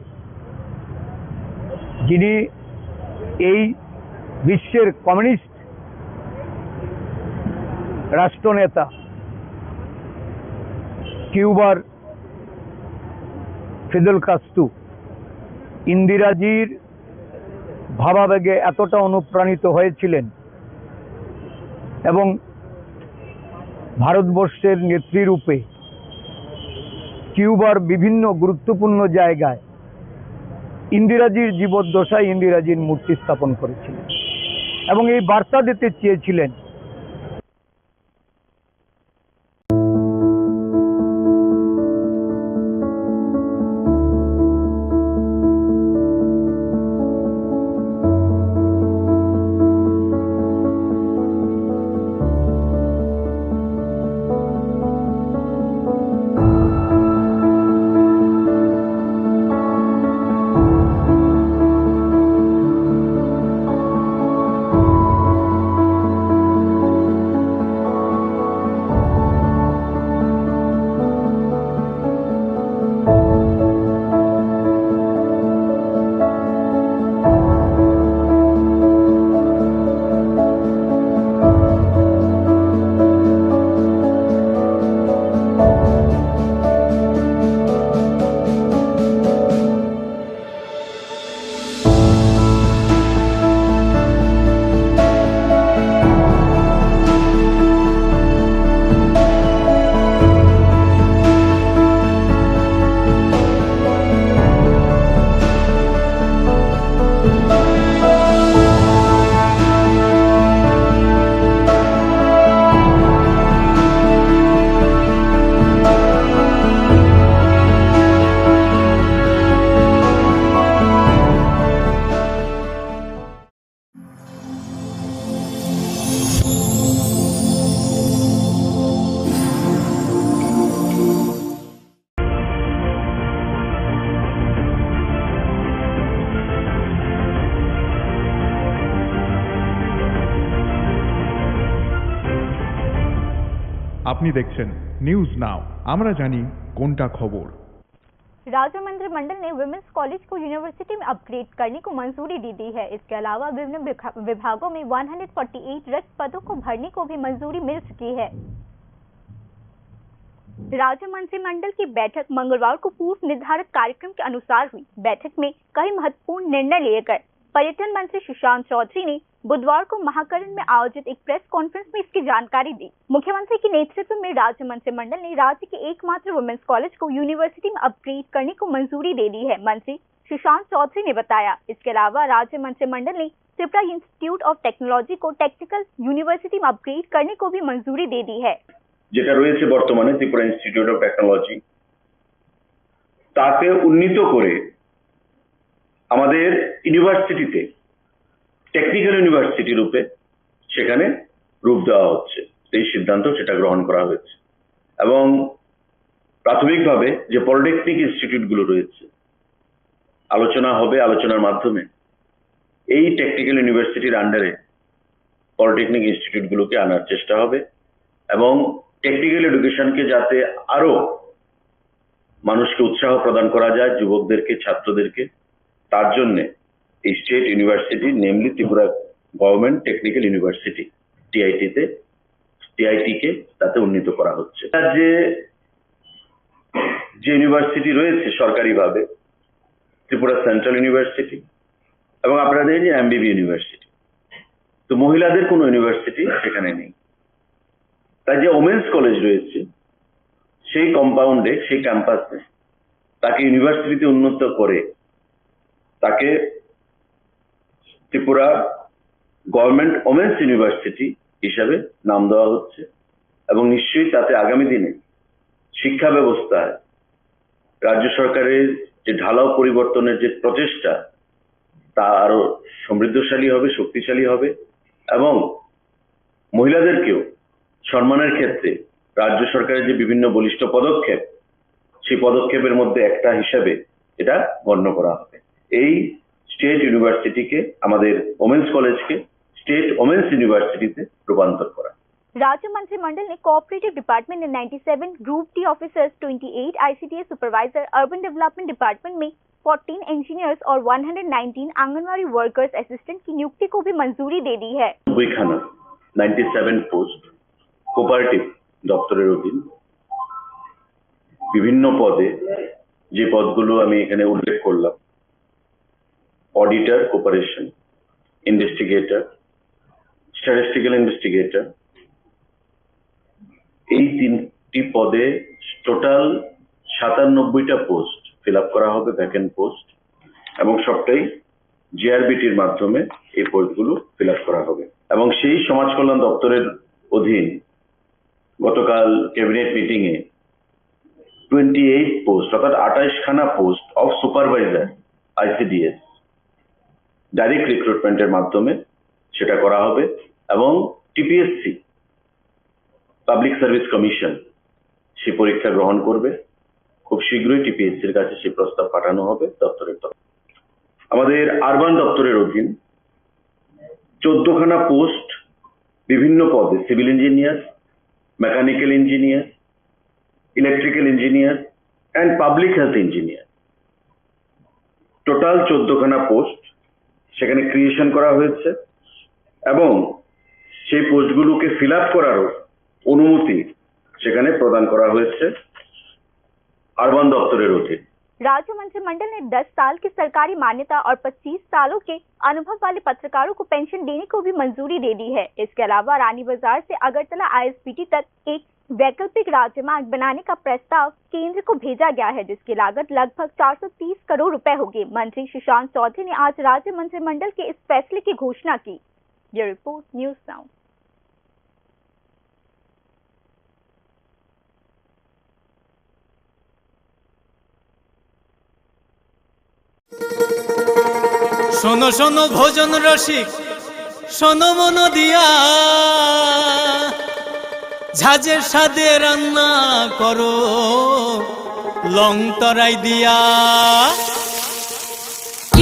যিনি এই বিশ্বের কমিউনিস্ট রাষ্ট্রনেতা কিউবার ফিদেল কাস্ত্রো ইন্দিরাজির ভাবাবেগে এতটা অনুপ্রাণিত হয়েছিলেন এবং ভারতবর্ষের নেত্রী রূপে কিউবার বিভিন্ন গুরুত্বপূর্ণ জায়গায় ইন্দিরাজির জীবদ্দশায় ইন্দিরাজির মূর্তি স্থাপন করেছিলেন এবং এই বার্তা দিতে চেয়েছিলেন। আপনি দেখছেন নিউজ নাও, আমরা জানি কোনটা খবর। राज्य मंत्रिमंडल ने वुमेन्स कॉलेज को यूनिवर्सिटी में अपग्रेड करने को मंजूरी दे दी है। इसके अलावा विभिन्न विभा-, विभागों में एक सौ अड़तालीस रिक्त पदों को भरने को भी मंजूरी मिल चुकी है। राज्य मंत्रिमंडल की बैठक मंगलवार को पूर्व निर्धारित कार्यक्रम के अनुसार हुई। बैठक में कई महत्वपूर्ण निर्णय लिए गए। पर्यटन मंत्री सुशांत चौधरी ने बुधवार को महाकरण में आयोजित एक प्रेस कॉन्फ्रेंस में इसकी जानकारी दी। मुख्यमंत्री के नेतृत्व में राज्य मंत्रिमंडल ने राज्य के एकमात्र वुमेन्स कॉलेज को यूनिवर्सिटी में अपग्रेड करने को मंजूरी दे दी है, मंत्री सुशांत चौधरी ने बताया। इसके अलावा राज्य मंत्रिमंडल ने त्रिपुरा इंस्टीट्यूट ऑफ टेक्नोलॉजी को टेक्निकल यूनिवर्सिटी में अपग्रेड करने को भी मंजूरी दे दी है। যেটা রয়েছে বর্তমানে ত্রিপুরা ইনস্টিটিউট অফ টেকনোলজি, তাকে উন্নীত করে আমাদের ইউনিভার্সিটিতে টেকনিক্যাল ইউনিভার্সিটি রূপে সেখানে রূপ দেওয়া হচ্ছে। এই সিদ্ধান্ত সেটা গ্রহণ করা হয়েছে এবং প্রাথমিকভাবে যে পলিটেকনিক ইনস্টিটিউটগুলো রয়েছে, আলোচনা হবে, আলোচনার মাধ্যমে এই টেকনিক্যাল ইউনিভার্সিটির আন্ডারে পলিটেকনিক ইনস্টিটিউটগুলোকে আনার চেষ্টা হবে এবং টেকনিক্যাল এডুকেশনকে যাতে আরও মানুষকে উৎসাহ প্রদান করা যায়, যুবকদেরকে, ছাত্রদেরকে, তার জন্যে এই state university, namely Tripura government technical university, টিআইটিতে, টিআইটিকে তাতে উন্নীত করা হচ্ছে। রাজ্যে যে ইউনিভার্সিটি রয়েছে সরকারিভাবে, ত্রিপুরা সেন্ট্রাল ইউনিভার্সিটি এবং আপনারা জানেন যে এমবিবি ইউনিভার্সিটি, তো মহিলাদের কোনো ইউনিভার্সিটি সেখানে নেই। তাই যে ওমেন্স কলেজ রয়েছে, সেই কম্পাউন্ডে, সেই ক্যাম্পাসে তাকে ইউনিভার্সিটিতে উন্নীত করে তাকে ত্রিপুরা গভর্নমেন্ট ওমেন্স ইউনিভার্সিটি হিসাবে নাম দেওয়া হচ্ছে এবং নিশ্চয়ই তাতে আগামী দিনে শিক্ষা ব্যবস্থায় রাজ্য সরকারের যে ঢালাও পরিবর্তনের যে প্রচেষ্টা, তা আরো সমৃদ্ধশালী হবে, শক্তিশালী হবে এবং মহিলাদেরকেও সম্মানের ক্ষেত্রে রাজ্য সরকারের যে বিভিন্ন বলিষ্ঠ পদক্ষেপ, সেই পদক্ষেপের মধ্যে একটা হিসাবে এটা গণ্য করা হবে। এই স্টেট ইউনিভার্সিটিকে, আমাদের ওমেন্স কলেজকে স্টেট ওমেন্স ইউনিভার্সিটিতে রূপান্তর করা। राज्य मंत्रिमंडल ने कोऑपरेटिव डिपार्टमेंट में ninety seven group D officers, twenty eight ICDS supervisor, urban development department में फोर्टीन इंजीनियर्स और one hundred nineteen anganwadi workers assistant की नियुक्ति को भी मंजूरी दे दी है। নব্বইখানা, নাইনটি সেভেন পোস্ট, কোপারেটিভ দপ্তরের অধীন বিভিন্ন পদে, যে পদগুলো আমি এখানে উল্লেখ করলাম, auditor cooperation, investigator, statistical investigator, এই তিনটি পদে টোটাল সাতানব্বইটা পোস্ট ফিল আপ করা হবে, ভ্যাকেন্ট পোস্ট, এবং সবটাই জেআরবিটির মাধ্যমে এই পোস্টগুলো ফিল আপ করা হবে। এবং সেই সমাজ কল্যাণ দপ্তরের অধীন গতকাল ক্যাবিনেট মিটিংয়ে টোয়েন্টি এইট পোস্ট, অর্থাৎ আঠাশখানা post of supervisor ICDS direct রিক্রুটমেন্টের মাধ্যমে সেটা করা হবে এবং টিপিএসসি, পাবলিক সার্ভিস কমিশন, সেই পরীক্ষা গ্রহণ করবে। খুব শীঘ্রই টিপিএসসির কাছে সেই প্রস্তাব পাঠানো হবে দপ্তরের তরফ। আমাদের আরবান দপ্তরের অধীন চোদ্দখানা পোস্ট, বিভিন্ন পদে, civil engineer, mechanical engineer, electrical engineer and public health engineer, total চোদ্দখানা পোস্ট সেখানে ক্রিয়েশন করা হয়েছে এবং সেই পোস্টগুলোকে ফিল আপ করারও অনুমতি সেখানে প্রদান করা হয়েছে আরবান দপ্তরের অধীন। राज्य मंत्रिमंडल ने दस साल की सरकारी मान्यता और पच्चीस सालों के अनुभव वाले पत्रकारों को पेंशन देने को भी मंजूरी दे दी है। इसके अलावा रानी बाजार से अगरतला आईएसबीटी तक एक वैकल्पिक राजमार्ग बनाने का प्रस्ताव केंद्र को भेजा गया है, जिसकी लागत लगभग चार सौ तीस करोड़ रुपए होगी। मंत्री सुशांत चौधरी ने आज राज्य मंत्रिमंडल के इस फैसले की घोषणा की। ये रिपोर्ट न्यूज नाउ। শোনো শোনো ভজন রসিক, শোনো মন দিয়া, ঝাঁঝের স্বাদে রান্না করো লং তরাই দিয়া।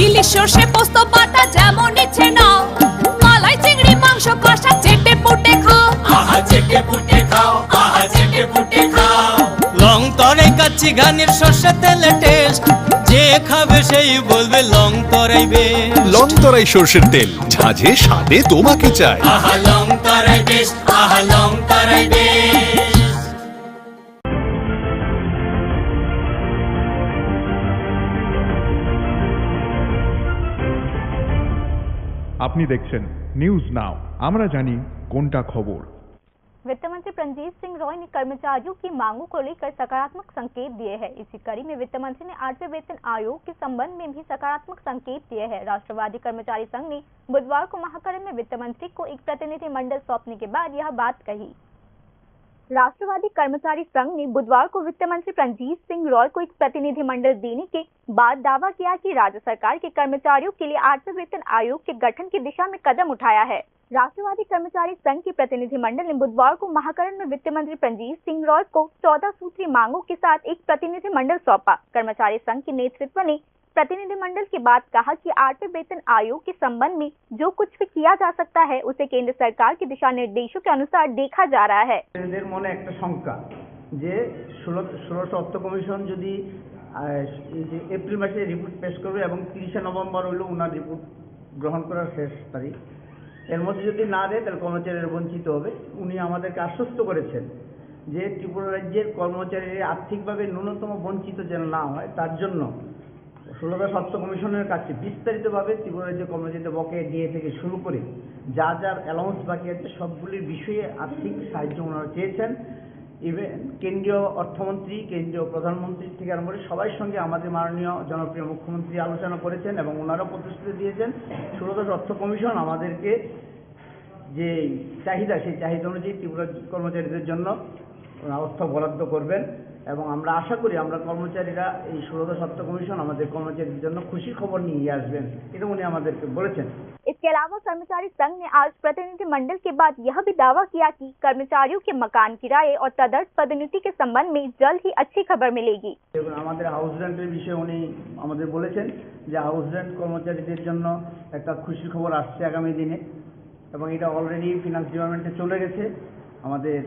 ইলিশ সর্ষে পোস্ত বাটা যেমন ইচ্ছে নাও, মালাই চিংড়ি মাংস কষা চেটে পুটে খাও। আহা চেটে পুটে খাও, আহা চেটে চিগানির সর্ষে তেলে টেস্ট, যে খাবে সেই বলবে লং তরাই বেশ। লং তরাই সর্ষের তেল, ঝাঁঝে স্বাদে তোমাকে চাই। আহা, লং তরাই বেশ, আহা, লং তরাই বেশ। আপনি দেখছেন নিউজ নাও, আমরা জানি কোনটা খবর। वित्त मंत्री प्रंजीत सिंह रॉय ने कर्मचारियों की मांगों को लेकर सकारात्मक संकेत दिए हैं। इसी कड़ी में वित्त मंत्री ने आठवें वेतन आयोग के संबंध में भी सकारात्मक संकेत दिए हैं। राष्ट्रवादी कर्मचारी संघ ने बुधवार को महाकरण में वित्त मंत्री को एक प्रतिनिधिमंडल सौंपने के बाद यह बात कही। राष्ट्रवादी कर्मचारी संघ ने बुधवार को वित्त मंत्री प्रंजीत सिंह रॉय को एक प्रतिनिधिमंडल देने के बाद दावा किया कि राज्य सरकार के कर्मचारियों के लिए आठवें वेतन आयोग के गठन की दिशा में कदम उठाया है। राष्ट्रवादी कर्मचारी संघ के प्रतिनिधिमंडल ने बुधवार को महाकरण में वित्त मंत्री प्रंजीत सिंह रॉय को चौदह सूत्री मांगों के साथ एक प्रतिनिधिमंडल सौंपा। कर्मचारी संघ के नेतृत्व ने प्रतिनिधिमंडल के बाद कहा कि आठवें वेतन आयोग के संबंध में जो कुछ भी किया जा सकता है, उसे केंद्र सरकार के दिशा निर्देशों के अनुसार देखा जा रहा है। এদের মনে একটা শঙ্কা যে ষোলো ষোলোশো অর্থ কমিশন যদি আহ, এই যে এপ্রিল মাসে রিপোর্ট পেশ করবে এবং তিরিশে নভেম্বর হইল ওনার রিপোর্ট গ্রহণ করার শেষ তারিখ, এর মধ্যে যদি না দেয় তাহলে কর্মচারীরা বঞ্চিত হবে। উনি আমাদেরকে আশ্বস্ত করেছেন যে ত্রিপুরা রাজ্যের কর্মচারীরা আর্থিকভাবে ন্যূনতম বঞ্চিত যেন না হয়, তার জন্য ষোলোদশ অর্থ কমিশনের কাছে বিস্তারিতভাবে ত্রিপুরা রাজ্যের কর্মচারীদের বকেয়া ডিএ থেকে শুরু করে যা যার অ্যালাউন্স বাকি আছে, সবগুলির বিষয়ে আর্থিক সাহায্য ওনারা চেয়েছেন। ইভেন কেন্দ্রীয় অর্থমন্ত্রী, কেন্দ্রীয় প্রধানমন্ত্রী থেকে আরম্ভ করে সবাই সঙ্গে আমাদের মাননীয় জনপ্রিয় মুখ্যমন্ত্রী আলোচনা করেছেন এবং ওনারাও প্রতিশ্রুতি দিয়েছেন ষোলোদশ অর্থ কমিশন আমাদেরকে যে চাহিদা, সেই চাহিদা অনুযায়ী ত্রিপুরা কর্মচারীদের জন্য ওনারা অর্থ বরাদ্দ করবেন এবং আমরা আশা করি আমরা কর্মচারীরা এই ষোলোদশ অর্থ কমিশন আমাদের কর্মচারীদের জন্য খুশি খবর নিয়ে আসবেন, এটা উনি আমাদেরকে বলেছেন। इसके अलावा कर्मचारी संघ ने आज प्रतिनिधिमंडल के बाद यह भी दावा किया कि कर्मचारियों के मकान किराए और तदर्थ पदोन्नति के संबंध में जल्द ही अच्छी खबर मिलेगी। এবং আমাদের হাউস রেন্টের বিষয়ে উনি আমাদের বলেছেন যে হাউস রেন্ট কর্মচারীদের জন্য একটা খুশি খবর আসছে আগামী দিনে, এবং এটা অলরেডি ফিনান্স ডিপার্টমেন্টে চলে গেছে। আমাদের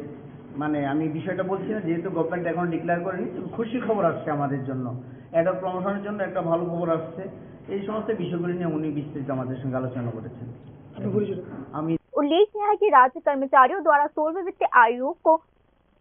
মানে আমি বিষয়টা বলছি না, যেহেতু গভর্নমেন্ট এখনো ডিক্লেয়ার করেনি, তবে খুশি খবর আসছে আমাদের জন্য, অ্যাডহক প্রমোশনের জন্য একটা ভালো খবর আসছে। এই সমস্ত বিষয়গুলি নিয়ে উনি বিস্তারিত আমাদের সঙ্গে আলোচনা করেছেন। আমি उल्लेखनीय है कि राज्य कर्मचारियों द्वारा सोलहवें वित्त आयोग को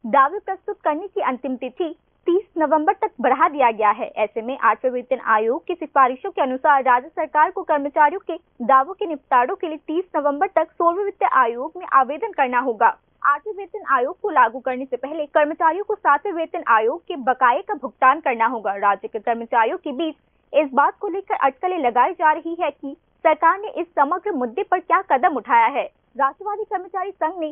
दावे प्रस्तुत करने की अंतिम तिथि तीस नवंबर तक बढ़ा दिया गया है। ऐसे में आठवें वेतन आयोग की सिफारिशों के अनुसार राज्य सरकार को कर्मचारियों के दावों के निपटारों के लिए तीस नवंबर तक सोलहवें वित्त आयोग में आवेदन करना होगा। आठवें वेतन आयोग को लागू करने से पहले कर्मचारियों को सातवें वेतन आयोग के बकाये का भुगतान करना होगा। राज्य के कर्मचारियों के बीच इस बात को लेकर अटकलें लगाई जा रही है कि सरकार ने इस समग्र मुद्दे पर क्या कदम उठाया है। राष्ट्रवादी कर्मचारी संघ ने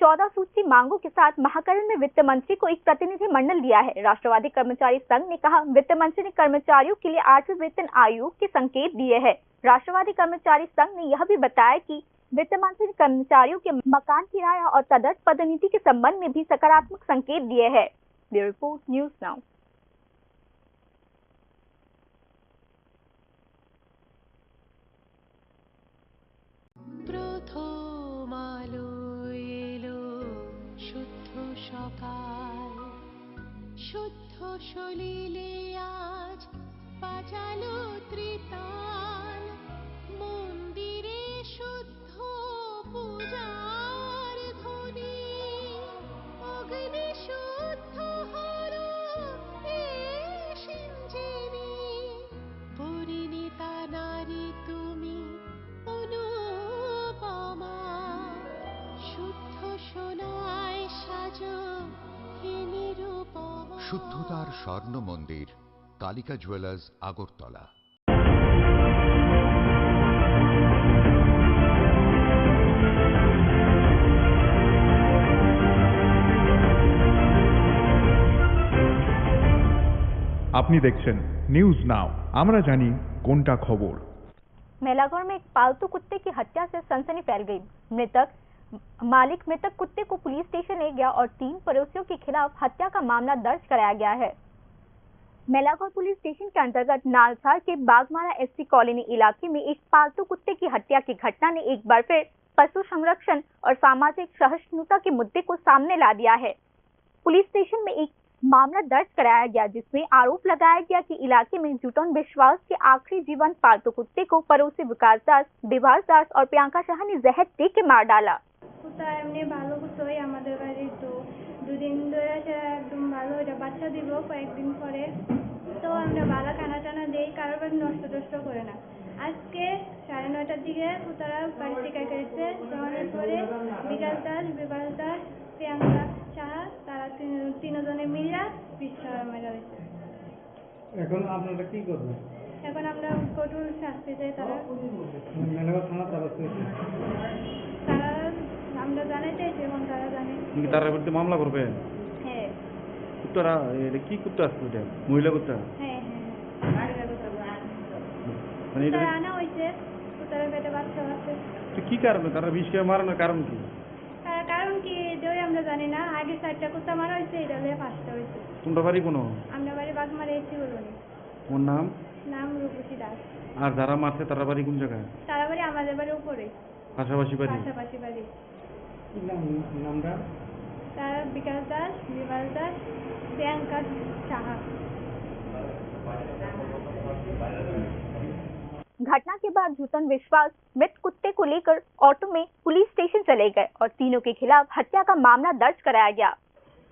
चौदह सूत्री मांगों के साथ महाकरण में वित्त मंत्री को एक प्रतिनिधि मंडल दिया है। राष्ट्रवादी कर्मचारी संघ ने कहा, वित्त मंत्री ने कर्मचारियों के लिए आठवें वेतन आयोग के संकेत दिए हैं। राष्ट्रवादी कर्मचारी संघ ने यह भी बताया कि वित्त मंत्री ने कर्मचारियों के मकान किराया और तदर्थ पदोन्नति के संबंध में भी सकारात्मक संकेत दिए हैं। Bureau report, news now. প্রথম আলো এলো শুদ্ধ সকাল, শুদ্ধ সলিলে আজ বাজালো ত্রিতাল। মন্দিরে শুদ্ধ পূজার ধ্বনি, অগ্নি শুদ্ধ হলো এ সিঞ্জেনি। পরিণীতা নারী তুমি অনুপমা, শুদ্ধ সোনায় সাজো হে নিরুপমা। শুদ্ধতার স্বর্ণ মন্দির, কালিকা জুয়েলার্স, আগরতলা। আপনি দেখছেন নিউজ নাও, আমরা জানি কোনটা খবর। मेलाघर में एक पालतू कुत्ते की हत्या से सनसनी फैल गई। मृतक मालिक मृतक कुत्ते को पुलिस स्टेशन ले गया और तीन पड़ोसियों के खिलाफ हत्या का मामला दर्ज कराया गया है। मेलाघर पुलिस स्टेशन के अंतर्गत नालसार के बागमारा एससी कॉलोनी इलाके में एक पालतू कुत्ते की हत्या की घटना ने एक बार फिर पशु संरक्षण और सामाजिक सहिष्णुता के मुद्दे को सामने ला दिया है। पुलिस स्टेशन में एक मामला दर्ज कराया गया, जिसमें आरोप लगाया गया कि इलाके में जूटन विश्वास के आखिरी जीवंत पालतू कुत्ते को पड़ोसी विकास दास, विभास दास और प्रियंका शाह ने जहर दे के मार डाला। কুত্তা এমনি ভালো কুত্তাই আমাদের বাড়ি, তো দুদিন ধরে সে একদম ভালো, এটা বাচ্চা দিব কয়েকদিন পরে। তো আমরা ভালো খানা টানা দেই, কারোর বাড়ি নষ্ট টষ্ট করে না। আজকে সাড়ে নয়টার দিকে কুত্তারা বাড়ি থেকে গেছে, যাওয়ার পরে বিকাশ দাস, বিভাস দাস, প্রিয়াঙ্কা সাহা, তারা তিন, তিনজনে মিলে বিষ খাওয়া মারা হয়েছে। এখন আপনারা কি করবেন? এখন আমরা কঠোর শাস্তি চাই তারা। মেলাঘর থানা তারা তো তারা, আমরা জানাই চাইছি, এখন তারা জানে। তুমি কি তার বিরুদ্ধে মামলা করবে? হ্যাঁ। কুত্তারা, এটা কি কুত্তা আসছে এটা? মহিলা কুত্তা? হ্যাঁ, হ্যাঁ, হ্যাঁ। মানে এটা তারা আনা হয়েছে, তো তারা পেটে বাচ্চা আছে। তো কি কারণে তারা বিষ খেয়ে মারানোর কারণ কি? তার কারণ কি, এটাই আমরা জানি না। আগে চারটা কুত্তা মারা হয়েছে, এটা হলে পাঁচটা হয়েছে। তোমরা বাড়ি কোনো? আমরা বাড়ি বাগমারা এসি কলোনি। তোমার নাম? নাম রূপসী দাস। আর যারা মারছে, তারা বাড়ি কোন জায়গায়? তারা বাড়ি আমাদের বাড়ি উপরে। পাশাপাশি বাড়ি? পাশাপাশি বাড়ি। কি নাম, নামটা? তারা বিকাশ দাস, বিভাস দাস, প্রিয়াঙ্কা সাহা। घटना के बाद जूटन विश्वास मृत कुत्ते को लेकर ऑटो में पुलिस स्टेशन चले गए और तीनों के खिलाफ हत्या का मामला दर्ज कराया गया।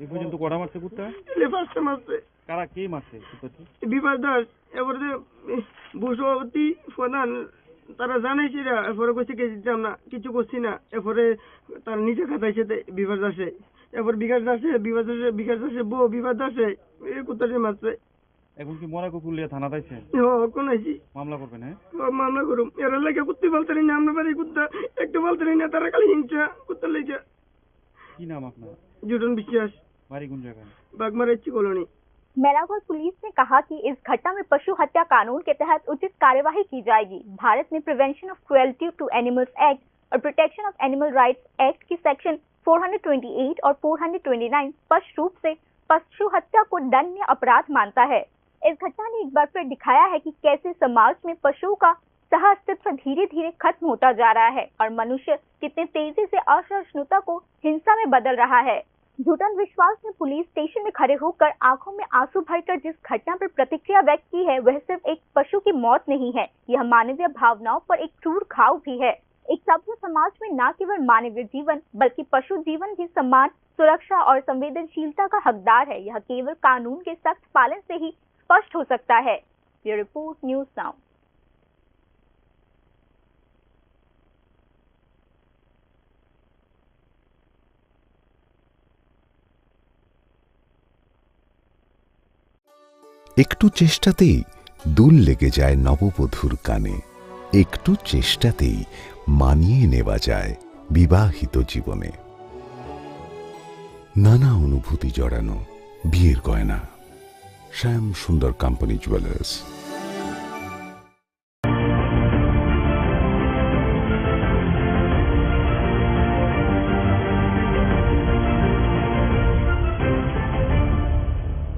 এই পর্যন্ত কটা মারছে কুত্তা? এটা ফার্স্টে মারছে। কারা, কে মারছে কুত্তাটি? বিভাস দাস, এরপরে যে, এ, ভূসভাপতি প্রধান, তারা জানাইছে না, এরপরে কইছে কি দিতাম না, কিছু করছি না। এরপরে তার নিজে খাতাইছে তে বিভাস দাসে। এরপর বিকাশ দাসে, বিভাস দাসে, বিকাশ দাসে বউ, বিভাস দাসে, এই কুত্তাটি মারছে। এখন কি মরা কুকুর লিয়ে থানা পাইছে? হ, কোন আইছি? মামলা করবেন, হ্যাঁ? হ, মামলা করুম। এরা লাগে কুত্তি বলতে নেই না, আমরা বাড়ি কুত্তা, একটু বলতে নেই না, তারা খালি হিংসা, কুত্তা লেগে। কি নাম আপনার? জুটন বিশ্বাস। বাড়ি কোন জায়গায়? Bagmara AC colony. मेलाघर पुलिस ने कहा कि इस घटना में पशु हत्या कानून के तहत उचित कार्यवाही की जाएगी। भारत में prevention of cruelty to animals act और protection of animal rights act की section four hundred twenty eight और फ़ोर हंड्रेड ट्वेंटी नाइन स्पष्ट रूप से पशु हत्या को दंडनीय अपराध मानता है। इस घटना ने एक बार फिर दिखाया है कि कैसे समाज में पशुओं का सह अस्तित्व धीरे धीरे खत्म होता जा रहा है और मनुष्य कितने तेजी से असहिष्णुता को हिंसा में बदल रहा है। जूटन विश्वास ने पुलिस स्टेशन में खड़े होकर आंखों में आंसू भरकर जिस घटना पर प्रतिक्रिया व्यक्त की है, वह सिर्फ एक पशु की मौत नहीं है, यह मानवीय भावनाओं पर एक क्रूर घाव भी है। एक सभ्य समाज में न केवल मानवीय जीवन, बल्कि पशु जीवन भी सम्मान, सुरक्षा और संवेदनशीलता का हकदार है। यह केवल कानून के सख्त पालन से ही स्पष्ट हो सकता है। Bureau report, news now. একটু চেষ্টাতেই দুল লেগে যায় নববধূর কানে, একটু চেষ্টাতেই মানিয়ে নেওয়া যায় বিবাহিত জীবনে। নানা অনুভূতি জড়ানো বিয়ের গয়না। শ্যাম সুন্দর কোম্পানি জুয়েলার্স।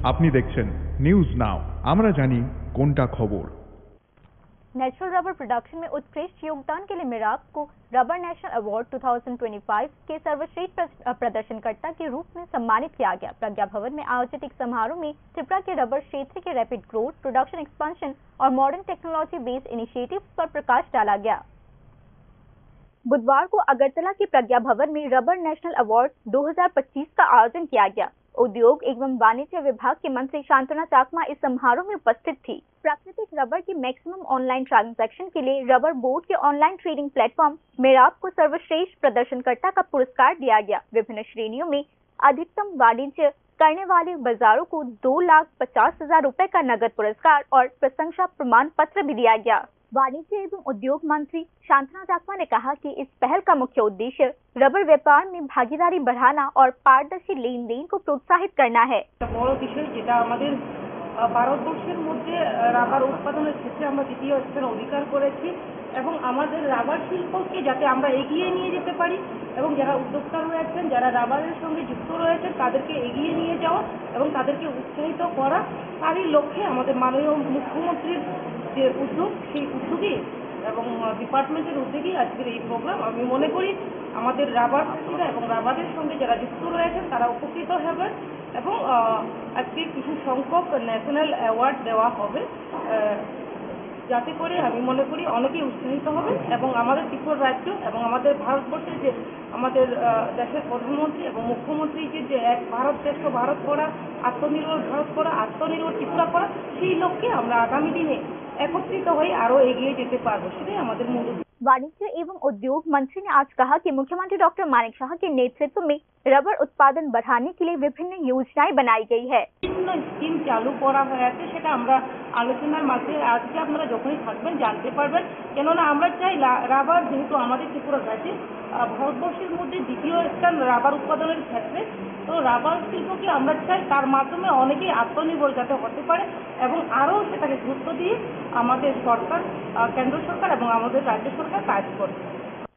আপনি দেখছেন নিউজ নাও, আমরা জানি কোনটা খবর। नेचुरल रबर प्रोडक्शन में उत्कृष्ट योगदान के लिए मेराब को rubber national award two thousand twenty five के सर्वश्रेष्ठ प्र-, अ, प्रदर्शनकर्ता के रूप में सम्मानित किया गया। प्रज्ञा भवन में आयोजित एक समारोह में त्रिपुरा के रबर क्षेत्र के रैपिड ग्रोथ, प्रोडक्शन एक्सपेंशन और मॉडर्न टेक्नोलॉजी बेस्ड इनिशिएटिव्स पर प्रकाश डाला गया। बुधवार को अगरतला के प्रज्ञा भवन में रबर नेशनल अवार्ड दो हज़ार पच्चीस का आयोजन किया गया। उद्योग एवं वाणिज्य विभाग के मंत्री शांतना चाकमा इस समारोह में उपस्थित थी। प्राकृतिक रबर के मैक्सिमम ऑनलाइन ट्रांजैक्शन के लिए रबर बोर्ड के ऑनलाइन ट्रेडिंग प्लेटफॉर्म मेराब को सर्वश्रेष्ठ प्रदर्शनकर्ता का पुरस्कार दिया गया। विभिन्न श्रेणियों में अधिकतम वाणिज्य करने वाले बाजारों को दो लाख पचास हजार रुपए का नगद पुरस्कार और प्रशंसा प्रमाण पत्र भी दिया गया। वाणिज्य एवं उद्योग मंत्री शांतना चाकमा ने कहा कि इस पहल का मुख्य उद्देश्य रबर व्यापार में भागीदारी बढ़ाना और पारदर्शी लेन देन को प्रोत्साहित करना है। একটা বড় বিষয়, যেটা আমাদের, আহ, ভারতবর্ষের মধ্যে, আহ, রাবার উৎপাদনের ক্ষেত্রে আমরা দ্বিতীয় স্থান অধিকার করেছি এবং আমাদের রাবার শিল্পকে যাতে আমরা এগিয়ে নিয়ে যেতে পারি এবং যারা উদ্যোক্তা রয়েছেন, যারা রাবারের সঙ্গে যুক্ত রয়েছেন, তাদেরকে এগিয়ে নিয়ে যাওয়া এবং তাদেরকে উৎসাহিত করা, তারই লক্ষ্যে আমাদের মাননীয় মুখ্যমন্ত্রীর যে উদ্যোগ, সেই উদ্যোগে এবং, আহ, ডিপার্টমেন্টের উদ্যোগেই আজকের এই প্রোগ্রাম। আমি মনে করি আমাদের রাবার শিল্পীরা এবং রাবারের সঙ্গে যারা যুক্ত রয়েছেন, তারা উপকৃত হবেন এবং, আহ, আজকে কিছু সংখ্যক ন্যাশনাল অ্যাওয়ার্ড দেওয়া হবে, আহ, যাতে করে আমি মনে করি অনেকেই উৎসাহিত হবেন এবং আমাদের ত্রিপুরা রাজ্য এবং আমাদের ভারতবর্ষের যে আমাদের, আহ, দেশের প্রধানমন্ত্রী এবং মুখ্যমন্ত্রী যে, যে এক ভারত শ্রেষ্ঠ ভারত করা, আত্মনির্ভর ভারত করা, আত্মনির্ভর ত্রিপুরা করা, সেই লক্ষ্যে আমরা আগামী দিনে একত্রিত হয়ে আরও এগিয়ে যেতে পারবো, সেটাই আমাদের মূল উদ্দেশ্য। वाणिज्य एवं उद्योग मंत्री ने आज कहा कि मुख्यमंत्री डॉक्टर मानिक साहा के नेतृत्व में रबर उत्पादन बढ़ाने के लिए विभिन्न योजनाएं बनाई गई है। বিভিন্ন স্কিম চালু করা হয়েছে, সেটা আমরা আলোচনার মাঝে আজকে আপনারা যখনই থাকবেন জানতে পারবেন। কেননা আমরা চাই লা-, রাবার যেহেতু আমাদের ত্রিপুরা রাজ্যে, আহ, ভারতবর্ষের মধ্যে দ্বিতীয় স্থান রাবার উৎপাদনের ক্ষেত্রে, তো রাবার শিল্পকে আমরা চাই তার মাধ্যমে অনেকেই আত্মনির্ভর যাতে হতে পারে এবং আরও সেটাকে গুরুত্ব দিয়ে আমাদের সরকার, আহ, কেন্দ্র সরকার এবং আমাদের রাজ্য সরকার কাজ করছে।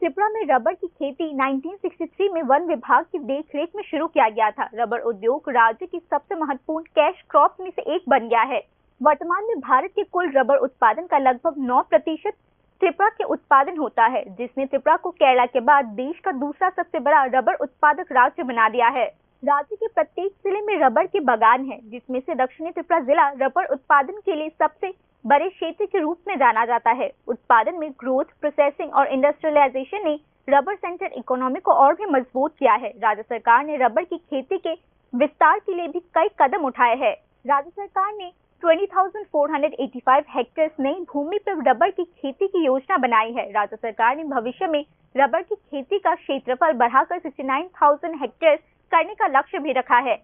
त्रिपुरा में रबर की खेती नाइनटीन सिक्सटी थ्री में वन विभाग की देखरेख में शुरू किया गया था। रबर उद्योग राज्य की सबसे महत्वपूर्ण कैश क्रॉप में से एक बन गया है। वर्तमान में भारत के कुल रबर उत्पादन का लगभग नौ प्रतिशत त्रिपुरा के उत्पादन होता है, जिसने त्रिपुरा को केरला के बाद देश का दूसरा सबसे बड़ा रबर उत्पादक राज्य बना दिया है। राज्य के प्रत्येक जिले में रबर के बागान हैं, जिसमें से दक्षिणी त्रिपुरा जिला रबर उत्पादन के लिए सबसे बड़े क्षेत्र के रूप में जाना जाता है। उत्पादन में ग्रोथ, प्रोसेसिंग और इंडस्ट्रियलाइजेशन ने रबर सेंटर इकोनॉमी को और भी मजबूत किया है। राज्य सरकार ने रबर की खेती के विस्तार के लिए भी कई कदम उठाए हैं। राज्य सरकार ने twenty thousand four hundred eighty five hectares नई भूमि पर रबर की खेती की योजना बनाई है। राज्य सरकार ने भविष्य में रबर की खेती का क्षेत्रफल बढ़ाकर सिक्सटी नाइन थाउजेंड हेक्टेयर्स करने का लक्ष्य भी रखा है।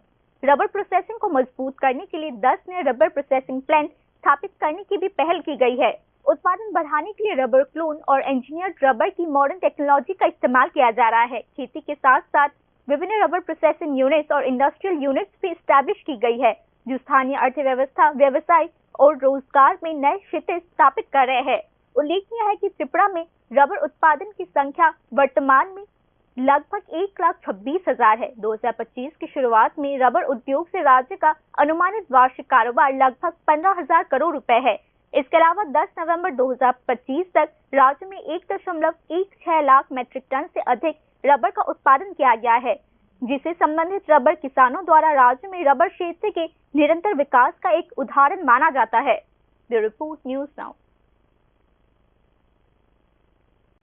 रबर प्रोसेसिंग को मजबूत करने के लिए दस नए रबर प्रोसेसिंग प्लांट स्थापित करने की भी पहल की गई है। उत्पादन बढ़ाने के लिए रबर क्लोन और इंजीनियर्ड रबर की मॉडर्न टेक्नोलॉजी का इस्तेमाल किया जा रहा है। खेती के साथ साथ विभिन्न रबर प्रोसेसिंग यूनिट्स और इंडस्ट्रियल यूनिट्स भी एस्टैब्लिश की गई है, जो स्थानीय अर्थव्यवस्था, व्यवसाय और रोजगार में नए क्षेत्र स्थापित कर रहे हैं। उल्लेखनीय है कि त्रिपुरा में रबर उत्पादन की संख्या वर्तमान में लगभग एक लाख छब्बीस हजार है। दो हज़ार पच्चीस की शुरुआत में रबर उद्योग से राज्य का अनुमानित वार्षिक कारोबार लगभग पन्द्रह हज़ार करोड़ रुपए है। इसके अलावा दस नवंबर दो हज़ार पच्चीस तक राज्य में एक दशमलव एक छह लाख मीट्रिक टन से अधिक रबर का उत्पादन किया गया है, जिसे संबंधित रबर किसानों द्वारा राज्य में रबर क्षेत्र के निरंतर विकास का एक उदाहरण माना जाता है। Bureau report, news now.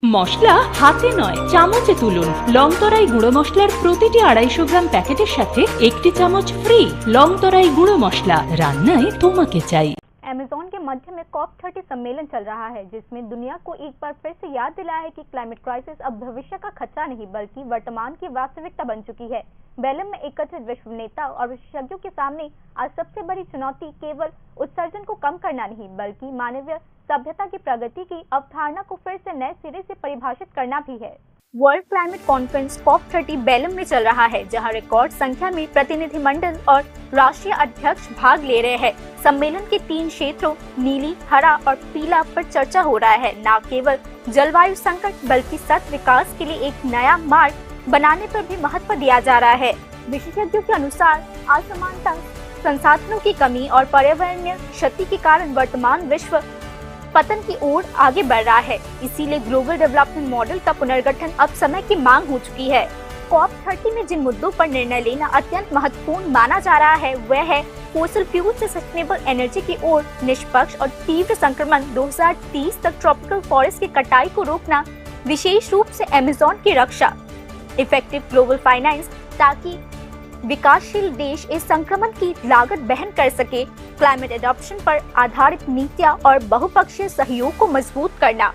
মশলা হাতে নয়, চামচে তুলুন। লংতরাই গুঁড়ো মশলার প্রতিটি আড়াইশো গ্রাম প্যাকেটের সাথে একটি চামচ ফ্রি। লংতরাই গুঁড়ো মশলা, রান্নায় তোমাকে চাই। अमेज़न के मध्य में कॉप थर्टी सम्मेलन चल रहा है, जिसमें दुनिया को एक बार फिर से याद दिलाया है कि क्लाइमेट क्राइसिस अब भविष्य का खतरा नहीं, बल्कि वर्तमान की वास्तविकता बन चुकी है। बेलम में एकत्रित विश्व नेता और विशेषज्ञों के सामने आज सबसे बड़ी चुनौती केवल उत्सर्जन को कम करना नहीं, बल्कि मानवीय सभ्यता की प्रगति की अवधारणा को फिर से नए सिरे से परिभाषित करना भी है। World climate conference COP thirty Belem में चल रहा है, जहां रिकॉर्ड संख्या में प्रतिनिधिमंडल और राष्ट्रीय अध्यक्ष भाग ले रहे हैं। सम्मेलन के तीन क्षेत्रों नीली, हरा और पीला पर चर्चा हो रहा है। न केवल जलवायु संकट, बल्कि सतत विकास के लिए एक नया मार्ग बनाने पर भी महत्व दिया जा रहा है। विशेषज्ञों के अनुसार, असमानता, संसाधनों की कमी और पर्यावरणीय क्षति के कारण वर्तमान विश्व पतन की ओर आगे बढ़ रहा है। इसीलिए ग्लोबल डेवलपमेंट मॉडल का पुनर्गठन अब समय की मांग हो चुकी है। कॉप थर्टी में जिन मुद्दों पर निर्णय लेना अत्यंत महत्वपूर्ण माना जा रहा है, वह है फोसिल फ्यूल से सस्टेनेबल एनर्जी की ओर निष्पक्ष और तीव्र संक्रमण, दो हज़ार तीस तक ट्रॉपिकल फॉरेस्ट की कटाई को रोकना, विशेष रूप से अमेज़न की रक्षा, इफेक्टिव ग्लोबल फाइनेंस, ताकि विकासशील देश इस संक्रमण की लागत वहन कर सके, क्लाइमेट एडॉप्शन पर आधारित नीतियां और बहुपक्षीय सहयोग को मजबूत करना।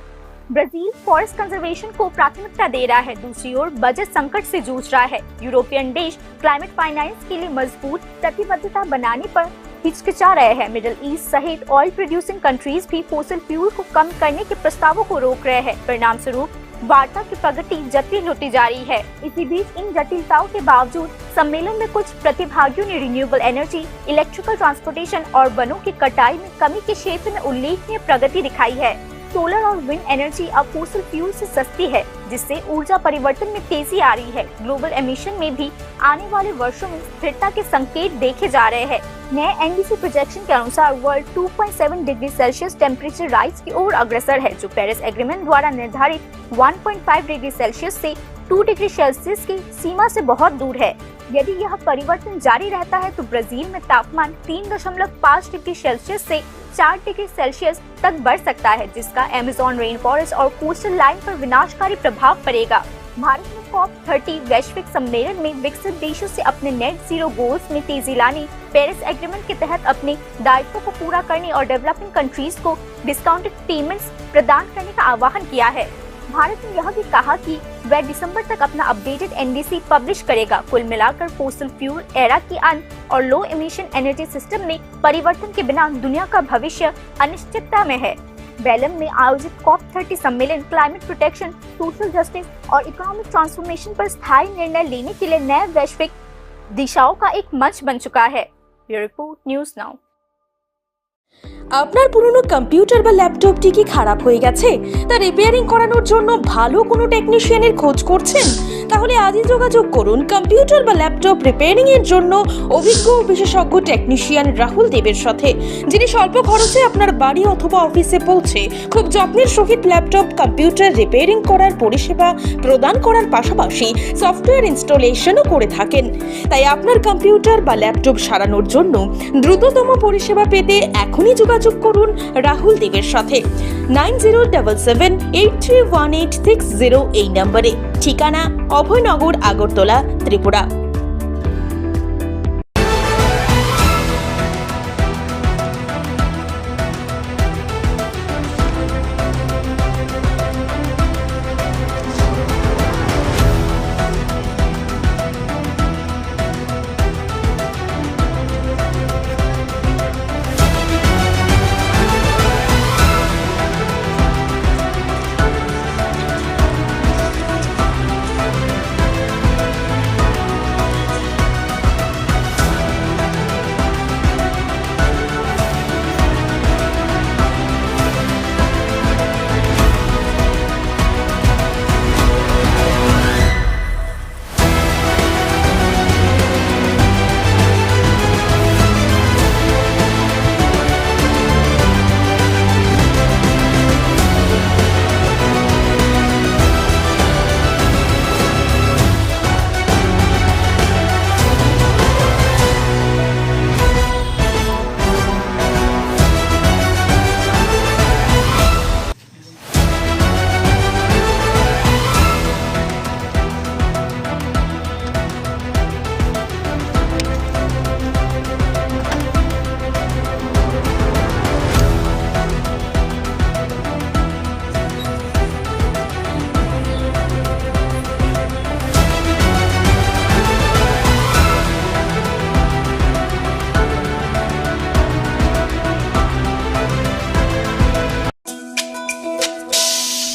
ब्राजील फॉरेस्ट कंजर्वेशन को प्राथमिकता दे रहा है, दूसरी ओर बजट संकट से जूझ रहा है। यूरोपियन देश क्लाइमेट फाइनेंस के लिए मजबूत प्रतिबद्धता बनाने पर हिचकिचा रहे हैं। मिडिल ईस्ट सहित ऑयल प्रोड्यूसिंग कंट्रीज भी फोसिल फ्यूल को कम करने के प्रस्तावों को रोक रहे हैं। परिणाम स्वरूप वार्ता की प्रगति जटिल होती जा रही है। इसी बीच इन जटिलताओं के बावजूद सम्मेलन में कुछ प्रतिभागियों ने रिन्यूएबल एनर्जी, इलेक्ट्रिकल ट्रांसपोर्टेशन और वनों की कटाई में कमी के क्षेत्र में उल्लेखनीय प्रगति दिखाई है। सोलर और विंड एनर्जी अब फोसिल फ्यूल से सस्ती है, जिससे ऊर्जा परिवर्तन में तेजी आ रही है। ग्लोबल एमिशन में भी आने वाले वर्षों में स्थिरता के संकेत देखे जा रहे हैं। नए एनडीसी प्रोजेक्शन के अनुसार world two point seven degree Celsius temperature rise की ओर अग्रसर है, जो पेरिस एग्रीमेंट द्वारा निर्धारित one point five degree Celsius से टू डिग्री सेल्सियस की सीमा से बहुत दूर है। यदि यह परिवर्तन जारी रहता है, तो ब्राजील में तापमान तीन दशमलव पाँच डिग्री सेल्सियस से चार डिग्री सेल्सियस तक बढ़ सकता है, जिसका अमेज़न रेन फॉरेस्ट और कोस्टल लाइन पर विनाशकारी प्रभाव पड़ेगा। भारत ने कॉप थर्टी वैश्विक सम्मेलन में विकसित देशों से अपने नेट जीरो गोल्स में तेजी लाने, पेरिस एग्रीमेंट के तहत अपने दायित्वों को पूरा करने और डेवलपिंग कंट्रीज को डिस्काउंटेड पेमेंट्स प्रदान करने का आह्वान किया है। भारत ने यह भी कहा कि वह दिसंबर तक अपना अपडेटेड एनडीसी पब्लिश करेगा। कुल मिलाकर फोसिल फ्यूल एरा के अंत और लो एमिशन एनर्जी सिस्टम में परिवर्तन के बिना दुनिया का भविष्य अनिश्चितता में है। बेलम में आयोजित कॉप थर्टी सम्मेलन क्लाइमेट प्रोटेक्शन, सोशल जस्टिस और इकोनॉमिक ट्रांसफॉर्मेशन पर स्थायी निर्णय लेने के लिए नए वैश्विक दिशाओं का एक मंच बन चुका है। Bureau Report, News Now। আপনার পুরনো কম্পিউটার বা ল্যাপটপটি কি খারাপ হয়ে গেছে? তা রিপেয়ারিং করানোর জন্য ভালো কোনো টেকনিশিয়ানের খোঁজ করছেন? তাহলে আজই যোগাযোগ করুন কম্পিউটার বা ল্যাপটপ রিপেয়ারিং এর জন্য অভিজ্ঞ ও বিশেষজ্ঞ টেকনিশিয়ান রাহুল দেবের সাথে, যিনি স্বল্প খরচে আপনার বাড়ি অথবা অফিসে পৌঁছে খুব যত্নের সহিত ল্যাপটপ কম্পিউটার রিপেয়ারিং করার পরিষেবা প্রদান করার পাশাপাশি সফটওয়্যার ইনস্টলেশনও করে থাকেন। তাই আপনার কম্পিউটার বা ল্যাপটপ সারানোর জন্য দ্রুততম পরিষেবা পেতে এখনই যোগাযোগ করুন রাহুল দেবের সাথে nine zero double seven eight three one eight six zero এই নম্বরে। ঠিকানা অভয়নগর, আগরতলা, ত্রিপুরা।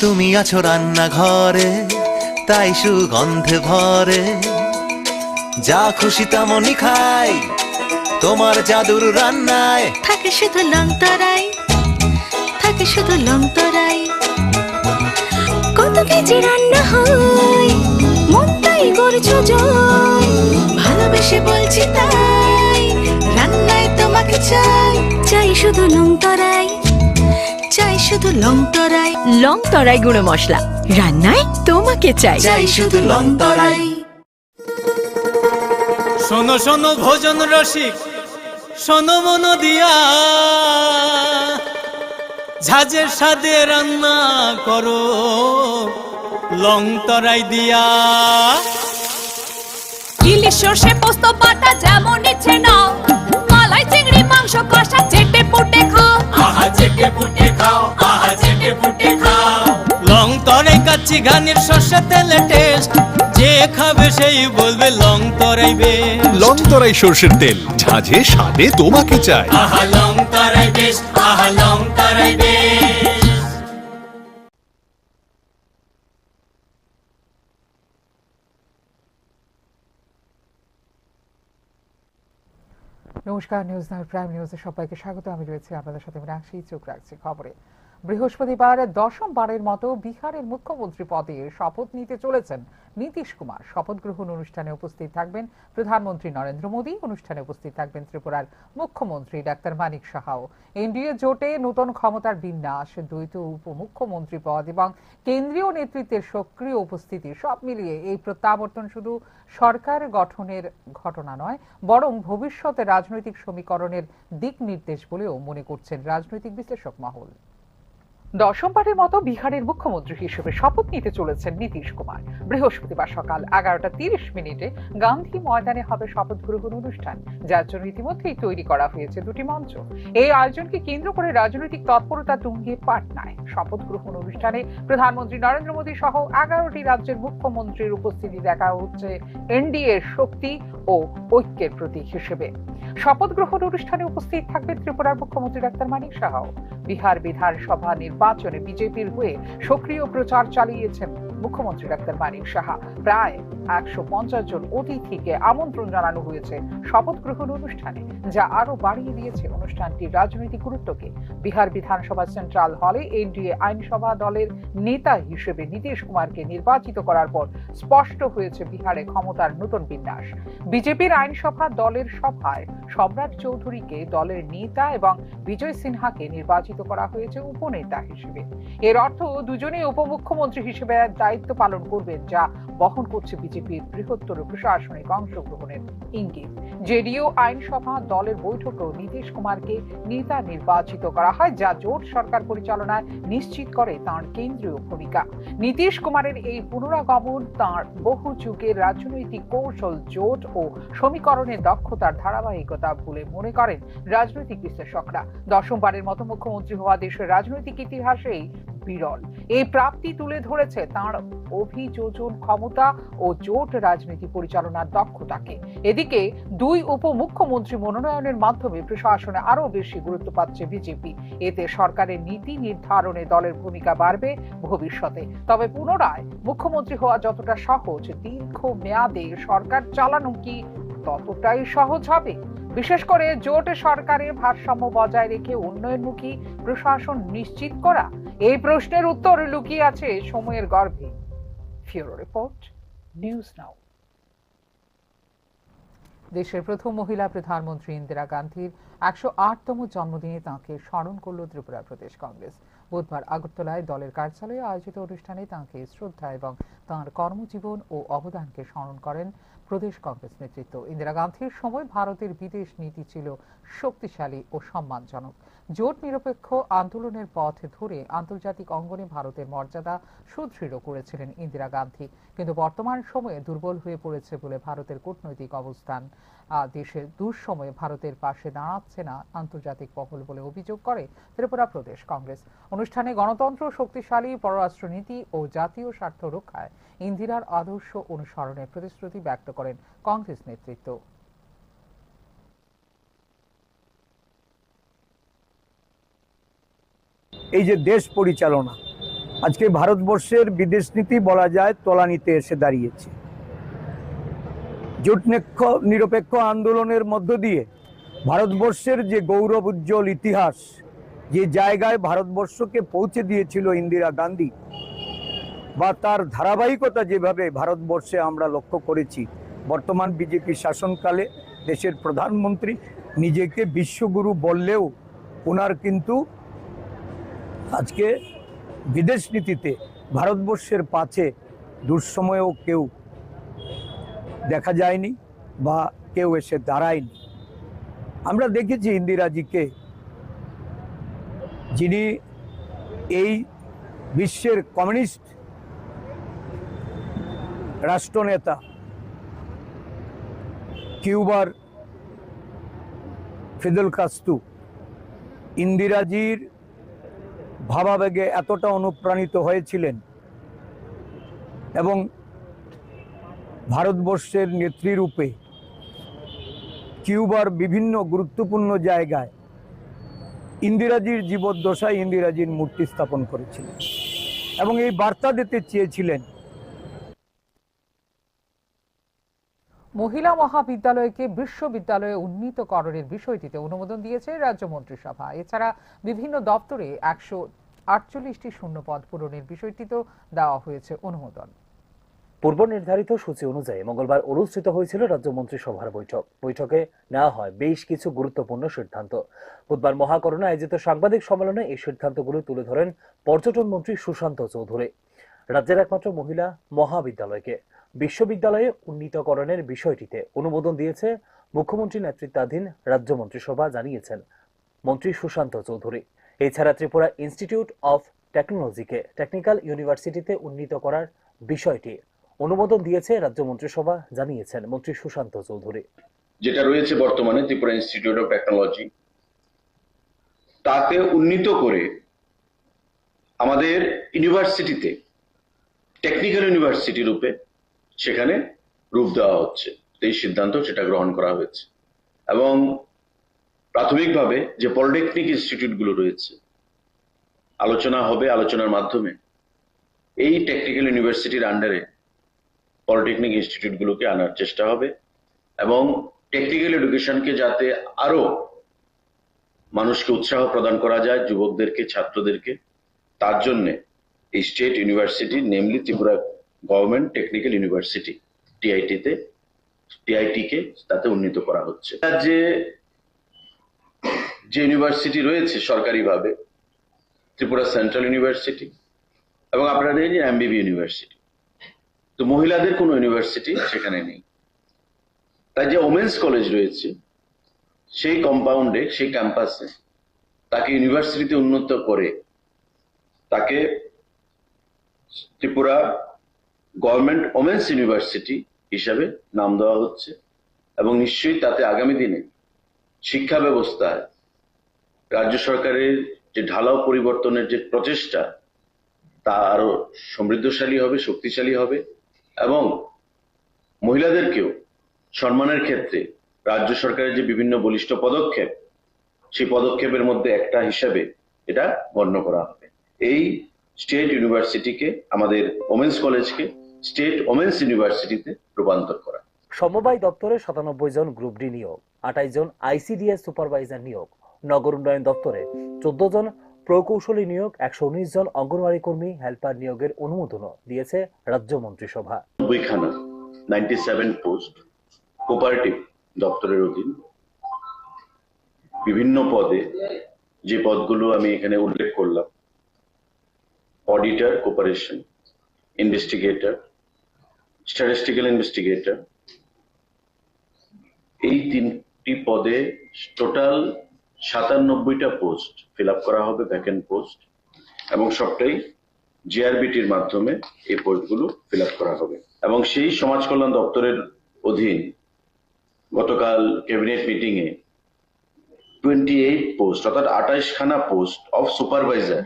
তুমি আছো রান্নাঘরে, তাই সুগন্ধে ভরে। যা খুশি তেমনই খাই, তোমার জাদুর রান্নায়। থাকে শুধু লং তরাই, থাকে শুধু লং তরাই। কত কেজি রান্না হয়, মনটাই করছো জয়। ভালোবেসে বলছি তাই, রান্নায় তোমাকে চাই। চাই শুধু লং তরাই, চাই শুধু লং তরাই। লং তরাই গুঁড়ো মশলা, রান্নায় তোমাকে চাই। চাই শুধু লং তরাই। শোনো শোনো ভোজন রসিক, শোনো মন দিয়া, ঝাঁঝের স্বাদে রান্না করো লং তরাই দিয়া। ইলিশ সর্ষে পোস্ত বাটা যেমন ইচ্ছে নাও, মালাই চিংড়ি মাংস কষা চেটে পুটে খাও। আহা চেটে পুটে খাও, আহা চেটে পুটে খাও। লং তরাই কাচ্চি ঘানির সর্ষে তেলে টেস্ট, যে খাবে সেই বলবে লং তরাই বেস্ট। লং তরাই সর্ষের তেল, ঝাঁঝে স্বাদে তোমাকে চাই। আহা লং তরাই বেস্ট, আহা লং তরাই বেস্ট। নমস্কার, নিউজ নাউর প্রাইম নিউজে সবাইকে স্বাগত। আমি রয়েছি আপনাদের সাথে মীনাক্ষী। চোখ রাখছি খবরে। বৃহস্পতিবার দশমবারের মতো বিহারের মুখ্যমন্ত্রী পদে শপথ নিতে চলেছেন নীতিশ কুমার। শপথ গ্রহণ অনুষ্ঠানে উপস্থিত থাকবেন প্রধানমন্ত্রী নরেন্দ্র মোদী, অনুষ্ঠানে উপস্থিত থাকবেন ত্রিপুরার মুখ্যমন্ত্রী ডাক্তার মানিক সাহাও। এনডিএ জোটে নতুন ক্ষমতার বিন্যাস, দ্বৈত উপমুখ্যমন্ত্রী পদ এবং কেন্দ্রীয় নেতৃত্বের সক্রিয় উপস্থিতি, সব মিলিয়ে এই প্রত্যাবর্তন শুধু সরকার গঠনের ঘটনা নয়, বরং ভবিষ্যতে রাজনৈতিক সমীকরণের দিক নির্দেশ বলেও মনে করছেন রাজনৈতিক বিশ্লেষক মহল। দশমবারের মতো বিহারের মুখ্যমন্ত্রী হিসেবে শপথ নিতে চলেছেন নীতিশ কুমার। বৃহস্পতিবার সকাল এগারোটা তিরিশ মিনিটে গান্ধী ময়দানে হবে শপথ গ্রহণ অনুষ্ঠান, যার জন্য ইতিমধ্যেই তৈরি করা হয়েছে দুটি মঞ্চ। এই আয়োজনকে কেন্দ্র করে রাজনৈতিক তৎপরতা তুঙ্গে পাটনায়। শপথ গ্রহণ অনুষ্ঠানে প্রধানমন্ত্রী নরেন্দ্র মোদী সহ এগারোটি রাজ্যের মুখ্যমন্ত্রীর উপস্থিতি দেখা হচ্ছে এনডিএর শক্তি ও ঐক্যের প্রতীক হিসেবে। শপথ গ্রহণ অনুষ্ঠানে উপস্থিত থাকবেন ত্রিপুরার মুখ্যমন্ত্রী ডাক্তার মানিক সাহাও। বিহার বিধানসভা নির্বাচনে বিজেপির হয়ে সক্রিয় প্রচার চালিয়েছেন মুখ্যমন্ত্রী ডাক্তার মানিক সাহা। প্রায় একশো পঞ্চাশ জন অতিথিকে আমন্ত্রণ জানানো হয়েছে শপথ গ্রহণ অনুষ্ঠানে, যা আরো বাড়িয়ে দিয়েছে অনুষ্ঠানটির রাজনৈতিক গুরুত্বকে। বিহার বিধানসভা সেন্ট্রাল হলে এনডিএ আইনসভা দলের নেতা হিসেবে নীতিশ কুমারকে নির্বাচিত করার পর স্পষ্ট হয়েছে বিহারে ক্ষমতার নতুন বিন্যাস। বিজেপির আইনসভা দলের সভায় সম্রাট চৌধুরীকে দলের নেতা এবং বিজয় সিনহাকে নির্বাচিত করা হয়েছে উপনেতা হিসেবে। এর অর্থ দুজনেই উপমুখ্যমন্ত্রী হিসেবে দায়িত্ব পালন করবেন, যা বহন করছে বিজেপির বৃহত্তর প্রশাসনিক অংশগ্রহণের ইঙ্গিত। জেডিইউ আইনসভা দলের বৈঠকেও নীতিশ কুমারকে নেতা নির্বাচিত করা হয়, যা জোট সরকার পরিচালনায় নিশ্চিত করে তাঁর কেন্দ্রীয় ভূমিকা। নীতিশ কুমারের এই পুনরাগমন তাঁর বহু যুগের রাজনৈতিক কৌশল, জোট ও সমীকরণের দক্ষতার ধারাবাহিকতা বলে মনে করেন রাজনৈতিক বিশ্লেষকরা। দশমবারের মতো মুখ্যমন্ত্রী হওয়া দেশের রাজনৈতিক ইতিহাসেই বিরল। এই প্রাপ্তি তুলে ধরেছে তাঁর অভিযোজন ক্ষমতা ও জোট রাজনীতি পরিচালনার দক্ষতাকে। এদিকে দুই উপমুখ্যমন্ত্রী মনোনয়নের মাধ্যমে প্রশাসনে আরও বেশি গুরুত্ব পাচ্ছে বিজেপি। এতে সরকারের নীতি নির্ধারণে দলের ভূমিকা বাড়বে ভবিষ্যতে। তবে পুনরায় মুখ্যমন্ত্রী হওয়া যতটা সহজ, দীর্ঘ মেয়াদে সরকার চালানো কি ততটাই সহজ হবে? বিশেষ করে জোট সরকারের ভারসাম্য বজায় রেখে উন্নয়নমুখী প্রশাসন নিশ্চিত করা, এই প্রশ্নের উত্তর লুকিয়ে আছে সময়ের গর্ভে। ফিউরো রিপোর্ট, নিউজ নাও। দেশের প্রথম মহিলা প্রধানমন্ত্রী ইন্দিরা গান্ধীর একশো আটতম জন্মদিনে তাঁকে স্মরণ করল ত্রিপুরা প্রদেশ কংগ্রেস। বুধবার আগরতলায় দলের কার্যালয়ে আয়োজিত অনুষ্ঠানে তাঁকে শ্রদ্ধা এবং তাঁর কর্মজীবন ও অবদানকে স্মরণ করেন প্রদেশ কংগ্রেস নেতৃত্ব। ইন্দিরা গান্ধীর সময় ভারতের বিদেশ নীতি ছিল শক্তিশালী ও সম্মানজনক। জোট নিরপেক্ষ আন্দোলনের পথ ধরে আন্তর্জাতিক অঙ্গনে ভারতের মর্যাদা সুদৃঢ় করেছিলেন ইন্দিরা গান্ধী। কিন্তু বর্তমান সময়ে দুর্বল হয়ে পড়েছে বলে ভারতের কূটনৈতিক অবস্থান। আহ, দেশের দুঃসময়ে ভারতের পাশে দাঁড়াচ্ছে না আন্তর্জাতিক মহল বলে অভিযোগ করে ত্রিপুরা প্রদেশ কংগ্রেস। অনুষ্ঠানে গণতন্ত্র শক্তিশালী, পররাষ্ট্রনীতি ও জাতীয় স্বার্থ রক্ষায় ইন্দিরার আদর্শ অনুসরণের প্রতিশ্রুতি ব্যক্ত করেন কংগ্রেস নেতৃত্ব। এই যে দেশ পরিচালনা, আজকে ভারতবর্ষের বিদেশ নীতি বলা যায় তলানিতে এসে দাঁড়িয়েছে। জোট নিক্ষ-, নিরপেক্ষ আন্দোলনের মধ্য দিয়ে ভারতবর্ষের যে গৌরব উজ্জ্বল ইতিহাস, যে জায়গায় ভারতবর্ষকে পৌঁছে দিয়েছিল ইন্দিরা গান্ধী, বা তার ধারাবাহিকতা যেভাবে ভারতবর্ষে আমরা লক্ষ্য করেছি, বর্তমান বিজেপি শাসনকালে দেশের প্রধানমন্ত্রী নিজেকে বিশ্বগুরু বললেও ওনার কিন্তু আজকে বিদেশ নীতিতে ভারতবর্ষের পাশে দুঃসময়েও কেউ দেখা যায়নি বা কেউ এসে দাঁড়ায়নি। আমরা দেখেছি ইন্দিরাজিকে, যিনি এই বিশ্বের কমিউনিস্ট রাষ্ট্রনেতা কিউবার ফিদেল কাস্ত্রো ইন্দিরাজির ভাবাবেগে এতটা অনুপ্রাণিত হয়েছিলেন এবং ভারতবর্ষের নেত্রী রূপে কিউবার বিভিন্ন গুরুত্বপূর্ণ জায়গায় ইন্দিরাজির জীবদ্দশায় ইন্দিরাজির মূর্তি স্থাপন করেছিলেন এবং এই বার্তা দিতে চেয়েছিলেন। মহিলা মহাবিদ্যালয়কে বিশ্ববিদ্যালয়ে উন্নীতকরণের বিষয়টিতে অনুমোদন দিয়েছে রাজ্য মন্ত্রিসভা। এছাড়া বিভিন্ন দপ্তরে একশো আটচল্লিশটি শূন্য পদ পূরণের বিষয়টিতেও দেওয়া হয়েছে অনুমোদন। পূর্ব নির্ধারিত সূচি অনুযায়ী মঙ্গলবার অনুষ্ঠিত হয়েছিল রাজ্য মন্ত্রিসভার বৈঠক। বৈঠকে নেওয়া হয় বেশ কিছু গুরুত্বপূর্ণ সিদ্ধান্ত। বুধবার মহাকরণে আয়োজিত সাংবাদিক সম্মেলনে এই সিদ্ধান্তগুলো তুলে ধরেন পর্যটন মন্ত্রী সুশান্ত চৌধুরী। রাজ্যের একমাত্র মহিলা মহাবিদ্যালয়কে বিশ্ববিদ্যালয়ে উন্নীতকরণের বিষয়টিতে অনুমোদন দিয়েছে মুখ্যমন্ত্রী নেতৃত্বাধীন রাজ্য মন্ত্রিসভা, জানিয়েছেন মন্ত্রী সুশান্ত চৌধুরী। এছাড়া ত্রিপুরা ইনস্টিটিউট অফ টেকনোলজিকে টেকনিক্যাল ইউনিভার্সিটিতে উন্নীত করার বিষয়টি অনুমোদন দিয়েছে রাজ্য মন্ত্রিসভা, জানিয়েছেন মন্ত্রী সুশান্ত চৌধুরী। যেটা রয়েছে বর্তমানে ত্রিপুরা ইনস্টিটিউট অফ টেকনোলজি, তাতে উন্নীত করে আমাদের ইউনিভার্সিটিতে টেকনিক্যাল ইউনিভার্সিটি রূপে সেখানে রূপ দেওয়া হচ্ছে। এই সিদ্ধান্ত সেটা গ্রহণ করা হয়েছে এবং প্রাথমিকভাবে যে পলিটেকনিক ইনস্টিটিউটগুলো রয়েছে, আলোচনা হবে, আলোচনার মাধ্যমে এই টেকনিক্যাল ইউনিভার্সিটির আন্ডারে পলিটেকনিক ইনস্টিটিউটগুলোকে আনার চেষ্টা হবে এবং টেকনিক্যাল এডুকেশনকে যাতে আরো মানুষকে উৎসাহ প্রদান করা যায়, যুবকদেরকে, ছাত্রদেরকে, তার জন্য এই state university, namely Tripura government technical university, টিআইটিতে, টিআইটিকে তাতে উন্নীত করা হচ্ছে। রাজ্যে যে ইউনিভার্সিটি রয়েছে সরকারিভাবে, ত্রিপুরা সেন্ট্রাল ইউনিভার্সিটি এবং আপনাদের যে এমবিবি ইউনিভার্সিটি, তো মহিলাদের কোনো ইউনিভার্সিটি সেখানে নেই। তাই যে ওমেন্স কলেজ রয়েছে, সেই কম্পাউন্ডে, সেই ক্যাম্পাসে তাকে ইউনিভার্সিটিতে উন্নীত করে তাকে ত্রিপুরা গভর্নমেন্ট ওমেন্স ইউনিভার্সিটি হিসাবে নাম দেওয়া হচ্ছে এবং নিশ্চয়ই তাতে আগামী দিনে শিক্ষা ব্যবস্থায় রাজ্য সরকারের যে ঢালাও পরিবর্তনের যে প্রচেষ্টা, তা আরো সমৃদ্ধশালী হবে, শক্তিশালী হবে এবং মহিলাদেরকেও সম্মানের ক্ষেত্রে রাজ্য সরকারের যে বিভিন্ন বলিষ্ঠ পদক্ষেপ, সেই পদক্ষেপের মধ্যে একটা হিসাবে এটা গণ্য করা হবে। এই স্টেট ইউনিভার্সিটিকে, আমাদের ওমেন্স কলেজকে স্টেট ওমেন্স ইউনিভার্সিটিতে রূপান্তর করা। সমবায় দপ্তরে সাতানব্বই জন গ্রুপ ডি নিয়োগ, আঠাইশ জন আইসিডিএস সুপারভাইজার নিয়োগ, নগর উন্নয়ন দপ্তরে চোদ্দ জন প্রকৌশলী নিয়োগ, একশো উনিশ জন অঙ্গনওয়াড়ি কর্মী হেল্পার নিয়োগের অনুমোদনও দিয়েছে রাজ্য মন্ত্রিসভা। নব্বই খানা, নাইনটি সেভেন পোস্ট, কোঅপারেটিভ দপ্তরের অধীন বিভিন্ন পদে, যে পদগুলো আমি এখানে উল্লেখ করলাম, auditor, cooperation, investigator, statistical investigator, এই তিনটি পদে টোটাল সাতানব্বইটা পোস্ট ফিল আপ করা হবে, ভ্যাকেন্ট পোস্ট, এবং সবটাই জিআরবিটির মাধ্যমে এই পোস্টগুলো ফিল আপ করা হবে। এবং সেই সমাজ কল্যাণ দপ্তরের অধীন গতকাল ক্যাবিনেট মিটিংয়ে টোয়েন্টি এইট পোস্ট, অর্থাৎ আঠাইশ খানা post of supervisor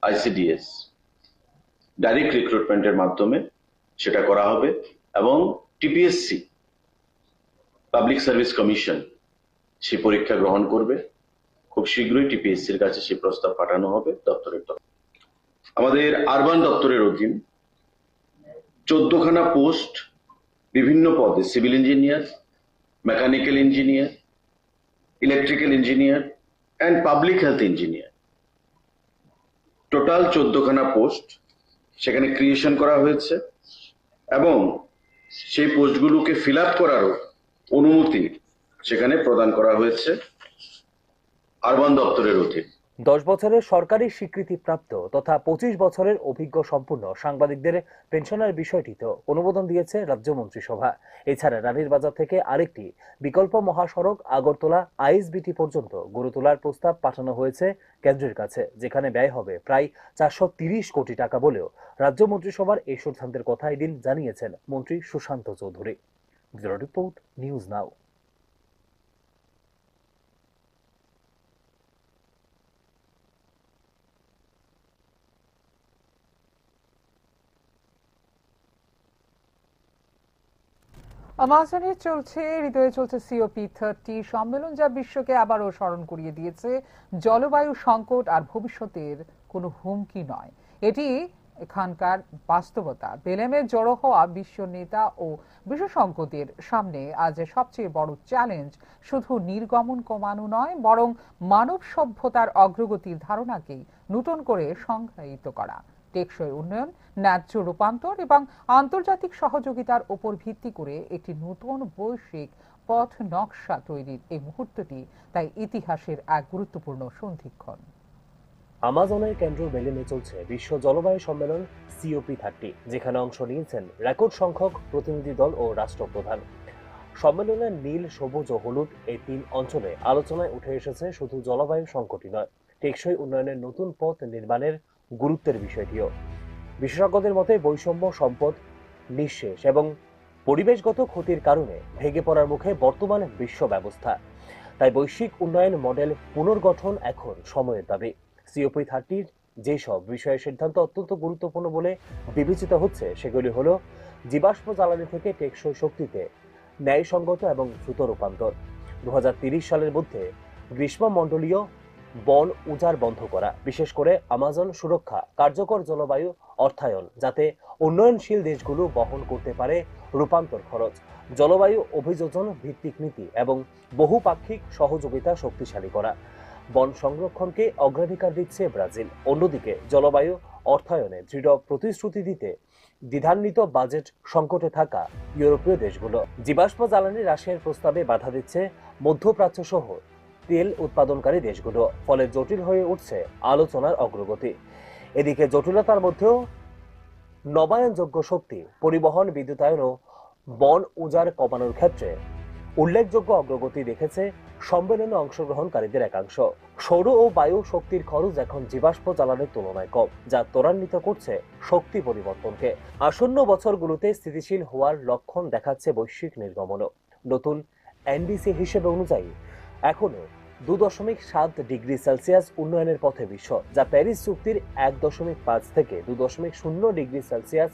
ICDS direct রিক্রুটমেন্টের মাধ্যমে সেটা করা হবে এবং টিপিএসসি, পাবলিক সার্ভিস কমিশন, সেই পরীক্ষা গ্রহণ করবে। খুব শীঘ্রই টিপিএসসির কাছে সেই প্রস্তাব পাঠানো হবে দপ্তরের তরফ। আমাদের আরবান দপ্তরের অধীন চোদ্দ খানা পোস্ট, বিভিন্ন পদে, civil engineer, mechanical engineer, electrical engineer and public health engineer, total চোদ্দ খানা পোস্ট সেখানে ক্রিয়েশন করা হয়েছে এবং সেই পোস্টগুলোকে ফিল আপ করারও অনুমতি সেখানে প্রদান করা হয়েছে আরবান দপ্তরের অধীন। দশ বছরের সরকারি স্বীকৃতিপ্রাপ্ত তথা পঁচিশ বছরের অভিজ্ঞ সম্পূর্ণ সাংবাদিকদের পেনশনের বিষয়টিতেও অনুমোদন দিয়েছে রাজ্য মন্ত্রিসভা। এছাড়া রানীর বাজার থেকে আরেকটি বিকল্প মহাসড়ক আগরতলা আইএসবিটি পর্যন্ত গড়ে তোলার প্রস্তাব পাঠানো হয়েছে কেন্দ্রের কাছে, যেখানে ব্যয় হবে প্রায় চারশো তিরিশ কোটি টাকা বলেও রাজ্য মন্ত্রিসভার এই সিদ্ধান্তের কথা এদিন জানিয়েছেন মন্ত্রী Sushanta Chowdhury. Bureau report, news now. আমাজনে চলছে, হৃদয়ে চলছে সিওপি থার্টি সম্মেলন, যা বিশ্বকে আবারও স্মরণ করিয়ে দিয়েছে জলবায়ু সংকট আর ভবিষ্যতের কোনো হুমকি নয়। এটি এখানকার বাস্তবতা। বেলেমে জড়ো হওয়া বিশ্ব নেতা ও বিশেষজ্ঞদের সামনে আজ সবচেয়ে বড় চ্যালেঞ্জ শুধু নির্গমন কমানো নয়, বরং মানব সভ্যতার অগ্রগতির ধারণাকেই নতুন করে সংজ্ঞায়িত করা। টেকসই উন্নয়ন, ন্যায্য রূপান্তর এবং আন্তর্জাতিক সহযোগিতার উপর ভিত্তি করে একটি নতুন বৈশ্বিক পথ নকশা তৈরির এই মুহূর্তটি তাই ইতিহাসের এক গুরুত্বপূর্ণ সন্ধিক্ষণ। আমাজনের কেন্দ্র বেলেমে চলছে বিশ্ব জলবায়ু সম্মেলন সিওপি থার্টি, যেখানে অংশ নিয়েছেন রেকর্ড সংখ্যক প্রতিনিধি দল ও রাষ্ট্রপ্রধান। সম্মেলনের নীল, সবুজ ও হলুদ এই তিন অঞ্চলে আলোচনায় উঠে এসেছে শুধু জলবায়ু সংকটই নয়, টেকসই উন্নয়নের নতুন পথ নির্মাণের গুরুত্বের বিষয়টিও। বিশেষজ্ঞদের মতে, বৈষম্য, সম্পদ নিঃশেষ এবং পরিবেশগত ক্ষতির কারণে ভেঙে পড়ার মুখে বর্তমান বিশ্ব ব্যবস্থা। তাই বৈশ্বিক উন্নয়ন মডেল পুনর্গঠন এখন সময়ের দাবি। সিওপি থার্টির যেসব বিষয়ে সিদ্ধান্ত অত্যন্ত গুরুত্বপূর্ণ বলে বিবেচিত হচ্ছে, সেগুলি হল জীবাশ্ম জ্বালানি থেকে টেকসই শক্তিতে ন্যায়সঙ্গত এবং দ্রুত রূপান্তর, দু হাজার তিরিশ সালের মধ্যে গ্রীষ্মমণ্ডলীয় বন উজাড় বন্ধ করা, বিশেষ করে আমাজন সুরক্ষা, কার্যকর জলবায়ু অর্থায়ন, যাতে উন্নয়নশীল দেশগুলো বহন করতে পারে রূপান্তর খরচ, জলবায়ু অভিযোজন ভিত্তিক নীতি এবং বহুপাক্ষিক সহযোগিতা শক্তিশালী করা। বন সংরক্ষণকে অগ্রাধিকার দিচ্ছে ব্রাজিল। অন্যদিকে জলবায়ু অর্থায়নে দৃঢ় প্রতিশ্রুতি দিতে দ্বিধান্বিত বাজেট সংকটে থাকা ইউরোপীয় দেশগুলো। জীবাশ্ম জ্বালানি হ্রাসের প্রস্তাবে বাধা দিচ্ছে মধ্যপ্রাচ্য সহ তেল উৎপাদনকারী দেশগুলো, ফলে জটিল হয়ে উঠছে আলোচনার অগ্রগতি। এদিকে জটিলতার মধ্যেও নবায়নযোগ্য শক্তি, পরিবহন, বিদ্যুতায়ন ও বন উজাড় কমানোর ক্ষেত্রে উল্লেখযোগ্য অগ্রগতি দেখেছে সম্মেলনে অংশগ্রহণকারীদের একাংশ। সৌর ও বায়ু শক্তির খরচ এখন জীবাশ্ম জ্বালানির তুলনায় কম, যা ত্বরান্বিত করছে শক্তি পরিবর্তনকে। আসন্ন বছরগুলোতে স্থিতিশীল হওয়ার লক্ষণ দেখাচ্ছে বৈশ্বিক নির্গমনও। নতুন এনডিসি হিসেবে অনুযায়ী, এখনো দু দশমিক সাত ডিগ্রি সেলসিয়াস উন্নয়নের পথে বিশ্ব, যা প্যারিস চুক্তির এক দশমিক পাঁচ থেকে দু দশমিক শূন্য ডিগ্রি সেলসিয়াস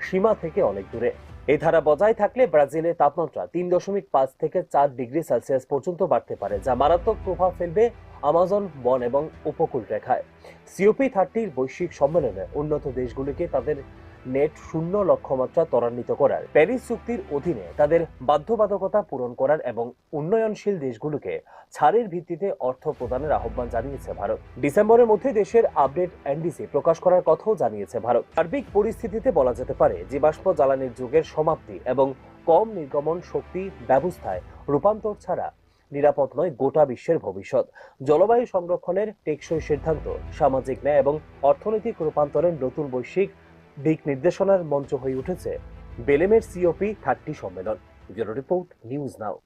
সীমা থেকে অনেক দূরে। এই ধারা বজায় থাকলে ব্রাজিলের তাপমাত্রা তিন দশমিক পাঁচ থেকে চার ডিগ্রি সেলসিয়াস পর্যন্ত বাড়তে পারে, যা মারাত্মক প্রভাব ফেলবে আমাজন বন এবং উপকূল রেখায়। সিওপি থার্টির বৈশ্বিক সম্মেলনে উন্নত দেশগুলিকে তাদের নেট শূন্য লক্ষ্যমাত্রা ত্বরান্বিত করার, প্যারিস চুক্তির অধীনে তাদের বাধ্যবাধকতা পূরণ করার এবং উন্নয়নশীল দেশগুলোকে ছাড়ের ভিত্তিতে অর্থ প্রদানের আহ্বান জানিয়েছে ভারত। ডিসেম্বরের মধ্যে দেশের আপডেট এনডিসি প্রকাশ করার কথাও জানিয়েছে ভারত। সার্বিক পরিস্থিতিতে বলা যেতে পারে, জীবাশ্ম জ্বালানির যুগের সমাপ্তি এবং কম নির্গমন শক্তি ব্যবস্থায় রূপান্তর ছাড়া নিরাপদ নয় গোটা বিশ্বের ভবিষ্যৎ। জলবায়ু সংরক্ষণের টেকসই সিদ্ধান্ত, সামাজিক ন্যায় এবং অর্থনৈতিক রূপান্তরের নতুন বৈশ্বিক দিক নির্দেশনার মঞ্চ হয়ে উঠেছে বেলেমের সিওপি থার্টি সম্মেলন। ব্যুরো রিপোর্ট, নিউজ নাও।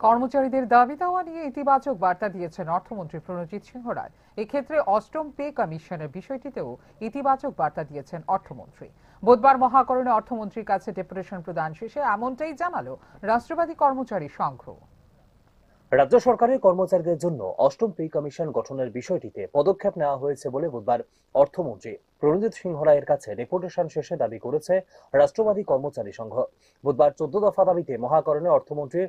কর্মচারীদের দাবি দাওয়া নিয়ে ইতিবাচক বার্তা দিয়েছেন অর্থমন্ত্রী প্রণজিৎ সিংহ রায়। এক্ষেত্রে অষ্টম পে কমিশনের বিষয়টিতেও ইতিবাচক বার্তা দিয়েছেন অর্থমন্ত্রী। বুধবার মহাকরণে অর্থমন্ত্রীর কাছে ডেপুটেশন প্রদান শেষে এমনটাই জানালো রাষ্ট্রবাদী কর্মচারী সংঘ। রাজ্য সরকারের কর্মচারীদের জন্য অষ্টম পে কমিশন গঠনের বিষয়টিতে পদক্ষেপ নেওয়া হয়েছে বলে বুধবার অর্থমন্ত্রী প্রণজিৎ সিংহ রায়ের কাছে ডেপুটেশন শেষে দাবি করেছে রাষ্ট্রবাদী কর্মচারী সংঘ। বুধবার চোদ্দ দফা দাবিতে মহাকরণে অর্থমন্ত্রী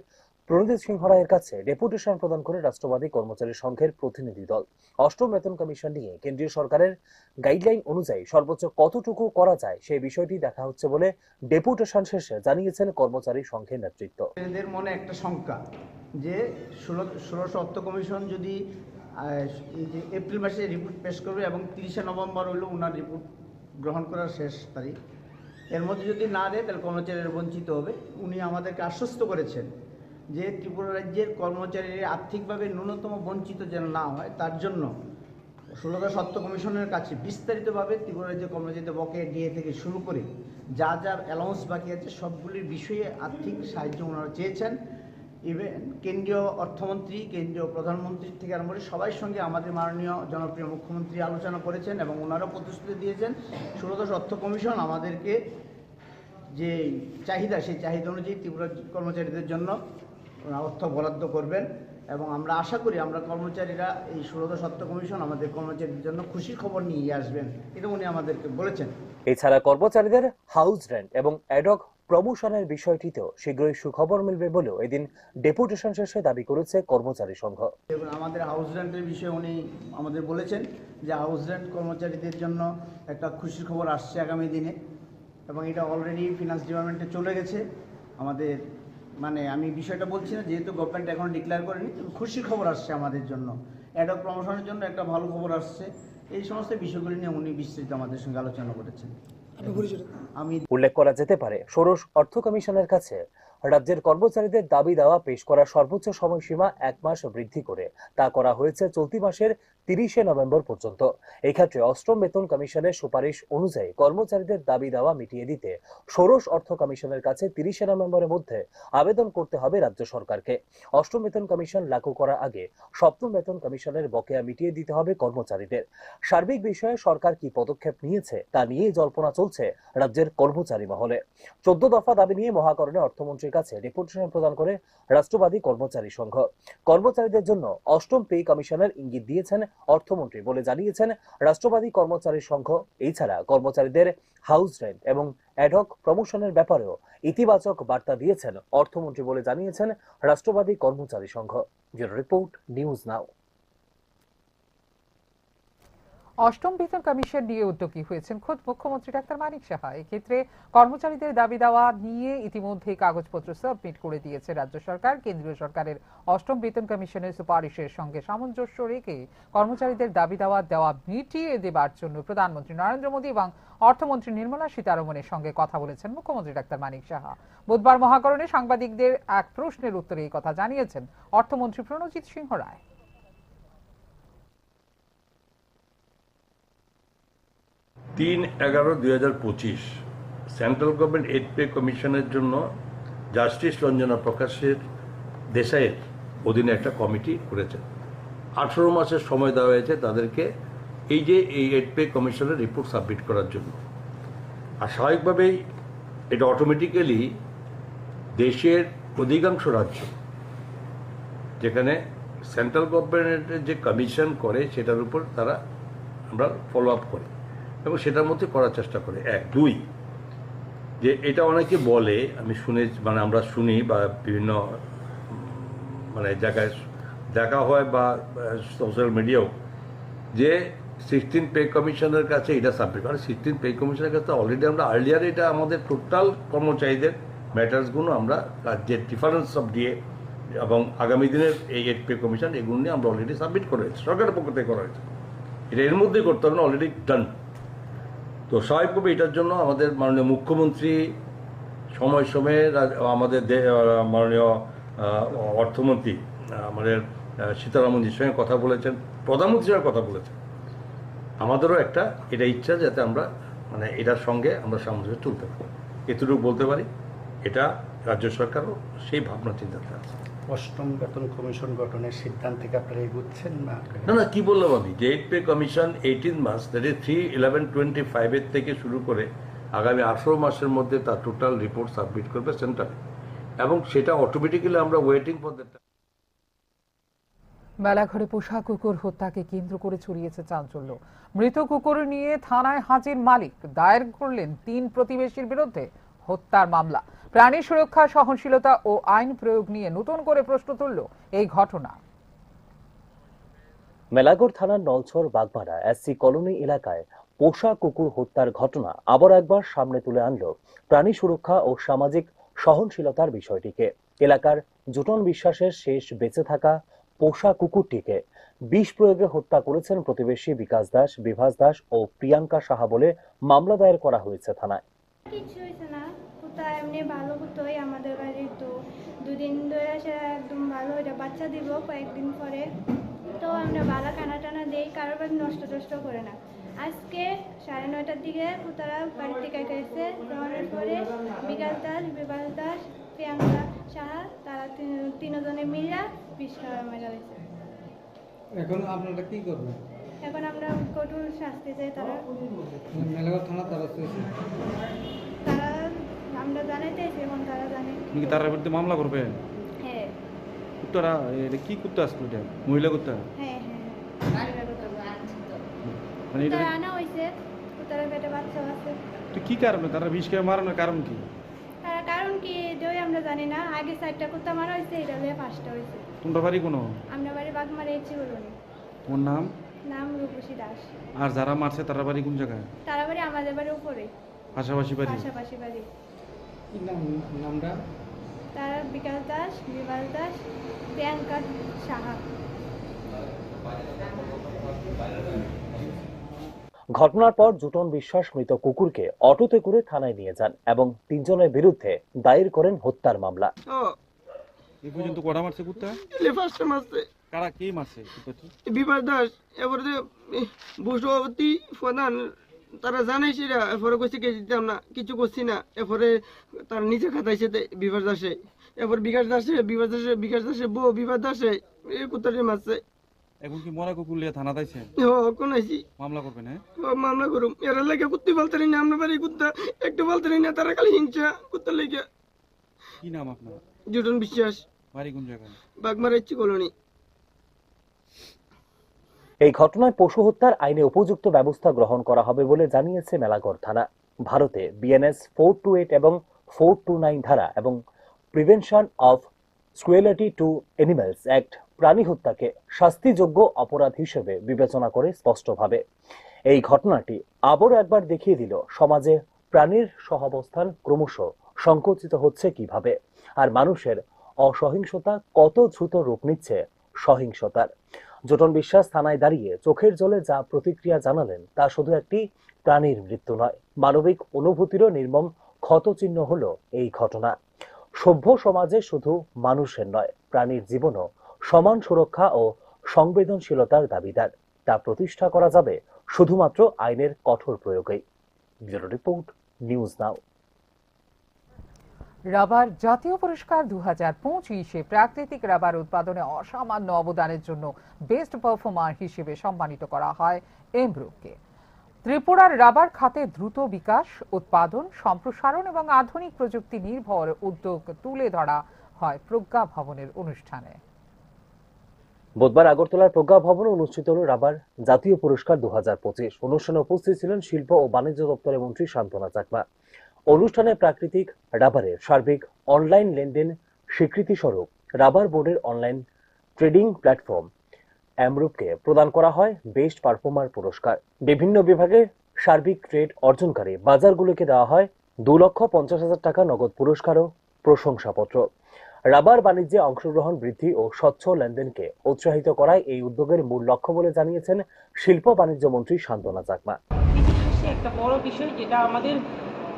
প্রণজিৎ সিংহ রায়ের কাছে ডেপুটেশন প্রদান করে রাষ্ট্রবাদী কর্মচারী সংঘের প্রতিনিধি দল। অষ্টম বেতন কমিশন নিয়ে কেন্দ্রীয় সরকারের গাইডলাইন অনুযায়ী সর্বোচ্চ কতটুকু করা যায়, সেই বিষয়টি দেখা হচ্ছে বলে ডেপুটেশন শেষে জানিয়েছেন কর্মচারী সংঘের নেতৃত্ব। এদের মনে একটা শঙ্কা যে ষোলো, ষোড়শ অর্থ কমিশন যদি, আহ, এই যে এপ্রিল মাসে রিপোর্ট পেশ করবে এবং তিরিশে নভেম্বর হলো ওনার রিপোর্ট গ্রহণ করার শেষ তারিখ, এর মধ্যে যদি না দেয় তাহলে কর্মচারীরা বঞ্চিত হবে। উনি আমাদেরকে আশ্বস্ত করেছেন যে ত্রিপুরা রাজ্যের কর্মচারীরা আর্থিকভাবে ন্যূনতম বঞ্চিত যেন না হয়, তার জন্য ষোলো দফা অর্থ কমিশনের কাছে বিস্তারিতভাবে ত্রিপুরা রাজ্যের কর্মচারীদের বকেয়া ডিএ থেকে শুরু করে যা যা অ্যালাউন্স বাকি আছে সবগুলির বিষয়ে আর্থিক সাহায্য ওনারা চেয়েছেন। ইভেন কেন্দ্রীয় অর্থমন্ত্রী, কেন্দ্রীয় প্রধানমন্ত্রী থেকে আরম্ভ করে সবার সঙ্গে আমাদের মাননীয় জনপ্রিয় মুখ্যমন্ত্রী আলোচনা করেছেন এবং ওনারা প্রতিশ্রুতি দিয়েছেন ষোলো দফা অর্থ কমিশন আমাদেরকে যে চাহিদা, সেই চাহিদা অনুযায়ী ত্রিপুরা কর্মচারীদের জন্য ওনারা অর্থ বরাদ্দ করবেন এবং আমরা আশা করি আমরা কর্মচারীরা এই ষোলো দফা অর্থ কমিশন আমাদের কর্মচারীদের জন্য খুশির খবর নিয়ে আসবেন, এটা উনি আমাদেরকে বলেছেন। এছাড়া কর্মচারীদের হাউস রেন্ট এবং অ্যাডহক প্রমোশনের বিষয়টিতেও শীঘ্রই সুখবর মিলবে বলেও এদিন ডেপুটেশন শেষে দাবি করেছে কর্মচারী সংঘ। এবং আমাদের হাউস রেন্টের বিষয়ে উনি আমাদের বলেছেন যে হাউস রেন্ট কর্মচারীদের জন্য একটা খুশির খবর আসছে আগামী দিনে, এবং এটা অলরেডি ফিনান্স ডিপার্টমেন্টে চলে গেছে। আমাদের, মানে, আমি বিষয়টা বলছি না, যেহেতু গভর্নমেন্ট এখন ডিক্লেয়ার করেনি, তবে খুশির খবর আসছে আমাদের জন্য, অ্যাডহক প্রমোশনের জন্য একটা ভালো খবর আসছে। এই সমস্ত বিষয়গুলি নিয়ে উনি বিস্তৃত আমাদের সঙ্গে আলোচনা করেছেন। আমি উল্লেখ করা যেতে পারে, ষোড়শ অর্থ কমিশনের কাছে রাজ্যের কর্মচারীদের দাবি দাওয়া পেশ করার সর্বোচ্চ সময়সীমা এক মাস বৃদ্ধি করে তা করা হয়েছে চলতি মাসের তিরিশে নভেম্বর পর্যন্ত। এই ক্ষেত্রে অষ্টম বেতন কমিশনের সুপারিশ অনুযায়ী কর্মচারীদের দাবি দাওয়া মিটিয়ে দিতে ষোড়শ অর্থ কমিশনের কাছে তিরিশে নভেম্বরের মধ্যে আবেদন করতে হবে রাজ্য সরকারকে। অষ্টম বেতন কমিশন লাগু করার আগে সপ্তম বেতন কমিশনের বকেয়া মিটিয়ে দিতে হবে কর্মচারীদের। সার্বিক বিষয়ে সরকার কি পদক্ষেপ নিয়েছে, তা নিয়েই জল্পনা চলছে রাজ্যের কর্মচারী মহলে। চোদ্দ দফা দাবি নিয়ে মহাকরণে অর্থমন্ত্রীর কাছে ডেপুটেশন প্রদান করে রাষ্ট্রবাদী কর্মচারী সংঘ। কর্মচারীদের জন্য অষ্টম পে কমিশনের ইঙ্গিত দিয়েছেন অর্থমন্ত্রী বলে জানিয়েছেন রাষ্ট্রবাদী কর্মচারী সংঘ। এছাড়া কর্মচারীদের হাউস রেন্ট এবং অ্যাডহক প্রমোশনের ব্যাপারেও ইতিবাচক বার্তা দিয়েছেন অর্থমন্ত্রী বলে জানিয়েছেন Rashtrabadi Karmachari Sangh. Bureau report, news now. অষ্টম বেতন কমিশন নিয়ে উদ্যোগী হয়েছেন খোদ মুখ্যমন্ত্রী ডাক্তার মানিক সাহা। এক্ষেত্রে কর্মচারীদের দাবি দাওয়া নিয়ে ইতিমধ্যেই কাগজপত্র সাবমিট করে দিয়েছে রাজ্য সরকার। কেন্দ্রীয় সরকারের অষ্টম বেতন কমিশনের সুপারিশের সঙ্গে সামঞ্জস্য রেখে কর্মচারীদের দাবি দাওয়া দেওয়া মিটিয়ে দেবার জন্য প্রধানমন্ত্রী নরেন্দ্র মোদী এবং অর্থমন্ত্রী নির্মলা সীতারমণের সঙ্গে কথা বলেছেন মুখ্যমন্ত্রী ডাক্তার মানিক সাহা। বুধবার মহাকরণে সাংবাদিকদের এক প্রশ্নের উত্তরে এই কথা জানিয়েছেন অর্থমন্ত্রী প্রণজিৎ সিংহ রায়। তিন এগারো দুই হাজার পঁচিশ সেন্ট্রাল গভর্নমেন্ট এইড পে কমিশনের জন্য জাস্টিস রঞ্জনা প্রকাশের দেশাইয়ের অধীনে একটা কমিটি করেছে। আঠারো মাসের সময় দেওয়া হয়েছে তাদেরকে এই যে এই এইড পে কমিশনের রিপোর্ট সাবমিট করার জন্য। আর স্বাভাবিকভাবেই এটা অটোমেটিক্যালি দেশের অধিকাংশ রাজ্য যেখানে সেন্ট্রাল গভর্নমেন্টের যে কমিশন করে সেটার উপর তারা আমরা ফলো আপ করি এবং সেটার মধ্যে করার চেষ্টা করি। এক, দুই, যে এটা অনেকে বলে, আমি শুনে, মানে আমরা শুনি বা বিভিন্ন মানে জায়গায় দেখা হয় বা সোশ্যাল মিডিয়াও, যে সিক্সটিন পে কমিশনের কাছে এটা সাবমিট, কারণ সিক্সটিন পে কমিশনের কাছে অলরেডি আমরা আর্লিয়ার এটা আমাদের টোটাল কর্মচারীদের ম্যাটার্সগুলো আমরা রাজ্যের ডিফারেন্স অফ ডিএ এবং আগামী দিনের এই এইড পে কমিশন এগুলো নিয়ে আমরা অলরেডি সাবমিট করা হয়েছে, সরকারের পক্ষ থেকে করা হয়েছে। এটা এর মধ্যেই করতে হবে না, অলরেডি ডান। তো স্বাভাবিকভাবে এটার জন্য আমাদের মাননীয় মুখ্যমন্ত্রী সময় সময়ে রাজ- আমাদের দে- আহ, মাননীয় আহ, অর্থমন্ত্রী আহ, আমাদের আহ, সীতারামনজির সঙ্গে কথা বলেছেন, প্রধানমন্ত্রীর সঙ্গে কথা বলেছেন। আমাদেরও একটা এটা ইচ্ছা যাতে আমরা মানে এটার সঙ্গে আমরা সামঞ্জস্য তুলতে পারি, এতটুকু বলতে পারি। এটা রাজ্য সরকারও সেই ভাবনা চিন্তাতে আছে। অষ্টম বেতন কমিশন গঠনের সিদ্ধান্তে কি আপনারা এগুচ্ছেন না? না না, কি বললাম আমি, যে এইড পে কমিশন এইটিন মাস, that is three eleven twenty ফাইভের থেকে শুরু করে আগামী আঠারো মাসের মধ্যে তার টোটাল রিপোর্ট সাবমিট করবে সেন্টারে, এবং সেটা অটোমেটিক্যালি আমরা ওয়েটিং ফর দ্যাট। মেলাঘরে পোষা কুকুর হত্যাকে কেন্দ্র করে ছড়িয়েছে চাঞ্চল্য। মৃত কুকুর নিয়ে থানায় হাজির মালিক, দায়ের করলেন তিন প্রতিবেশীর বিরুদ্ধে হত্যার মামলা। প্রাণী সুরক্ষা, সহনশীলতা ও আইন প্রয়োগ নিয়ে নতুন করে প্রশ্ন তুলল এই ঘটনা। মেলাঘর থানার নলছর বাগমারা এসসি কলোনি এলাকায় পোষা কুকুর হত্যার ঘটনা আবার একবার সামনে তুলে আনল প্রাণী সুরক্ষা ও সামাজিক সহনশীলতার বিষয়টিকে। এলাকার জুটন বিশ্বাসের শেষ বেঁচে থাকা পোষা কুকুরটিকে বিষ প্রয়োগে হত্যা করেছেন প্রতিবেশী বিকাশ দাস, বিভাস দাস ও প্রিয়াঙ্কা সাহা বলে মামলা দায়ের করা হয়েছে থানায়। কিচ্ছু হয়েছে না, কুত্তা এমনি ভালো কুত্তা, ওই আমাদের বাড়ির তো দুদিন ধরে আসে, একদম ভালো, এটা বাচ্চা দিব কয়েকদিন পরে। তো আমরা ভালো খানা টানা দেই, কারোর বাড়ি নষ্ট টষ্ট করে না। আজকে সাড়ে নয়টার দিকে কুত্তারা বাড়ি থেকে গেছে, যাওয়ার পরে বিকাশ দাস, বিভাস দাস, প্রিয়াঙ্কা সাহা, তারা তিন- তিনজনে মিলে বিষ খাওয়া মারা হয়েছে। এখন আপনারা কি করবেন? এখন আমরা কঠোর শাস্তি চাই। তারা মেলাঘর থানা তারা চেয়েছে। তারা, আমরা জানাইতেছি, এখন তারা জানে। তুমি কি তারার বিরুদ্ধে মামলা করবে? হ্যাঁ। কুত্তারা, এটা কি কুত্তা আসলো এটা? মহিলা কুত্তা? হ্যাঁ, হ্যাঁ, হ্যাঁ। মানে এটা তারা আনা হয়েছে, তারা পেটে বাচ্চা আছে। তো কি কারণে তারা বিষ খেয়ে মারানোর কারণ কি? তারা কি, এটাই আমরা জানি না। আগে চারটা কুত্তা মারা হয়েছে, এটা হলে পাঁচটা হয়েছে। তোমরা বাড়ি কোনো? আমরা বাড়ি বাগমারা, ইচ্ছি বলুনি। তোমার নাম? নাম রূপসী দাস। আর যারা মারছে, তারা বাড়ি কোন জায়গায়? তারা বাড়ি আমাদের বাড়ির উপরে। পাশাপাশি বাড়ি? পাশাপাশি বাড়ি। কি নাম, নামটা? তারা বিকাশ দাস, বিভাস দাস, প্রিয়াঙ্কা সাহা। ঘটনার পর জুটন বিশ্বাস মৃত কুকুরকে অটোতে করে থানায় নিয়ে যান এবং তিনজনের বিরুদ্ধে দায়ের করেন হত্যার মামলা। ও এই পর্যন্ত কটা মারছে কুত্তা? এলে ফার্স্টে মারছে। কারা, কে মারছে কুত্তাটি? বিভাস দাস, এরপরে যে এ, বুশ সভাপতি প্রধান, তারা জানাইছে এরা, এরপরে কইছে কে দিতাম না, কিছু করছি না। এরপরে তার নিজে খাতাইছে তে বিভাস দাসে, এরপর বিকাশ দাসে, বিভাস দাসে, বিকাশ দাসে বউ, বিভাস দাসে এই কুত্তাটি মারছে। এখন কি মরা কুকুর লিয়ে থানা তাইছে? ও কোন আইছি? মামলা করবেন, হ্যাঁ? ও মামলা করুম। এরা লাগে কুত্তি বলতে না, আমরা বাড়ি কুত্তা একটু বলতে না, তারা খালি হিংসা কুত্তা লেগে। কি নাম আপনার? জুটন বিশ্বাস, বাড়ি কোন জায়গায়? বাগমারা ইচ্ছি কলোনি। এই ঘটনায় পশু হত্যার আইনে উপযুক্ত ব্যবস্থা গ্রহণ করা হবে বলে জানিয়েছে মেলাঘর থানা। ভারতে বিএনএস ফোর টু এইট এবং ফোর টু নাইন ধারা এবং prevention of cruelty to animals act প্রাণী হত্যাকে শাস্তিযোগ্য অপরাধ হিসেবে বিবেচনা করে স্পষ্টভাবে। এই ঘটনাটি আবারও একবার দেখিয়ে দিল সমাজে প্রাণীর সহাবস্থান ক্রমশ সংকুচিত হচ্ছে কিভাবে, আর মানুষের অসহিংসতা কত দ্রুত রূপ নিচ্ছে সহিংসতার। জোটন বিশ্বাস থানায় দাঁড়িয়ে চোখের জলে যা প্রতিক্রিয়া জানালেন, তা শুধু একটি প্রাণীর মৃত্যু নয়, মানবিক অনুভূতিরও নির্মম ক্ষতচিহ্ন হলো এই ঘটনা। সভ্য সমাজে শুধু মানুষের নয়, প্রাণীর জীবনও সমান সুরক্ষা ও সংবেদনশীলতার দাবিদার। তা প্রতিষ্ঠা করা যাবে শুধুমাত্র আইনের কঠোর প্রয়োগেই। ব্যুরো রিপোর্ট, নিউজ নাও। রাবার জাতীয় পুরস্কার দু হাজার পঁচিশে প্রাকৃতিক রাবার উৎপাদনে অসামান্য অবদানের জন্য বেস্ট পারফর্মার হিসেবে সম্মানিত করা হয় এমব্রুককে। ত্রিপুরার রাবার খাতে দ্রুত বিকাশ, উৎপাদন, সম্প্রসারণ এবং আধুনিক প্রযুক্তি নির্ভর উদ্যোগ তুলে ধরা হয় প্রজ্ঞা ভবনের অনুষ্ঠানে। বুধবার আগরতলার প্রজ্ঞা ভবনে অনুষ্ঠিত হল রাবার জাতীয় পুরস্কার দু হাজার পঁচিশ। অনুষ্ঠানে উপস্থিত ছিলেন শিল্প ও বাণিজ্য দপ্তরের মন্ত্রী সান্ত্বনা চাকমা। অনুষ্ঠানে প্রাকৃতিক রাবারের সার্বিক অনলাইন লেনদেন স্বীকৃতি স্বরূপ রাবার বোর্ডের অনলাইন ট্রেডিং প্ল্যাটফর্ম অ্যামরুপকে প্রদান করা হয় বেস্ট পারফর্মার পুরস্কার। বিভিন্ন বিভাগে সার্বিক ট্রেড অর্জনকারী বাজারগুলিকে দেওয়া হয় দু লক্ষ পঞ্চাশ হাজার টাকা নগদ পুরস্কার ও প্রশংসাপত্র। রাবার বাণিজ্যে অংশগ্রহণ বৃদ্ধি ও স্বচ্ছ লেনদেনকে উৎসাহিত করাই এই উদ্যোগের মূল লক্ষ্য বলে জানিয়েছেন শিল্প বাণিজ্য মন্ত্রী সান্ত্বনা চাকমা। কৃষি চাষে একটা বড় বিষয়, যেটা আমাদের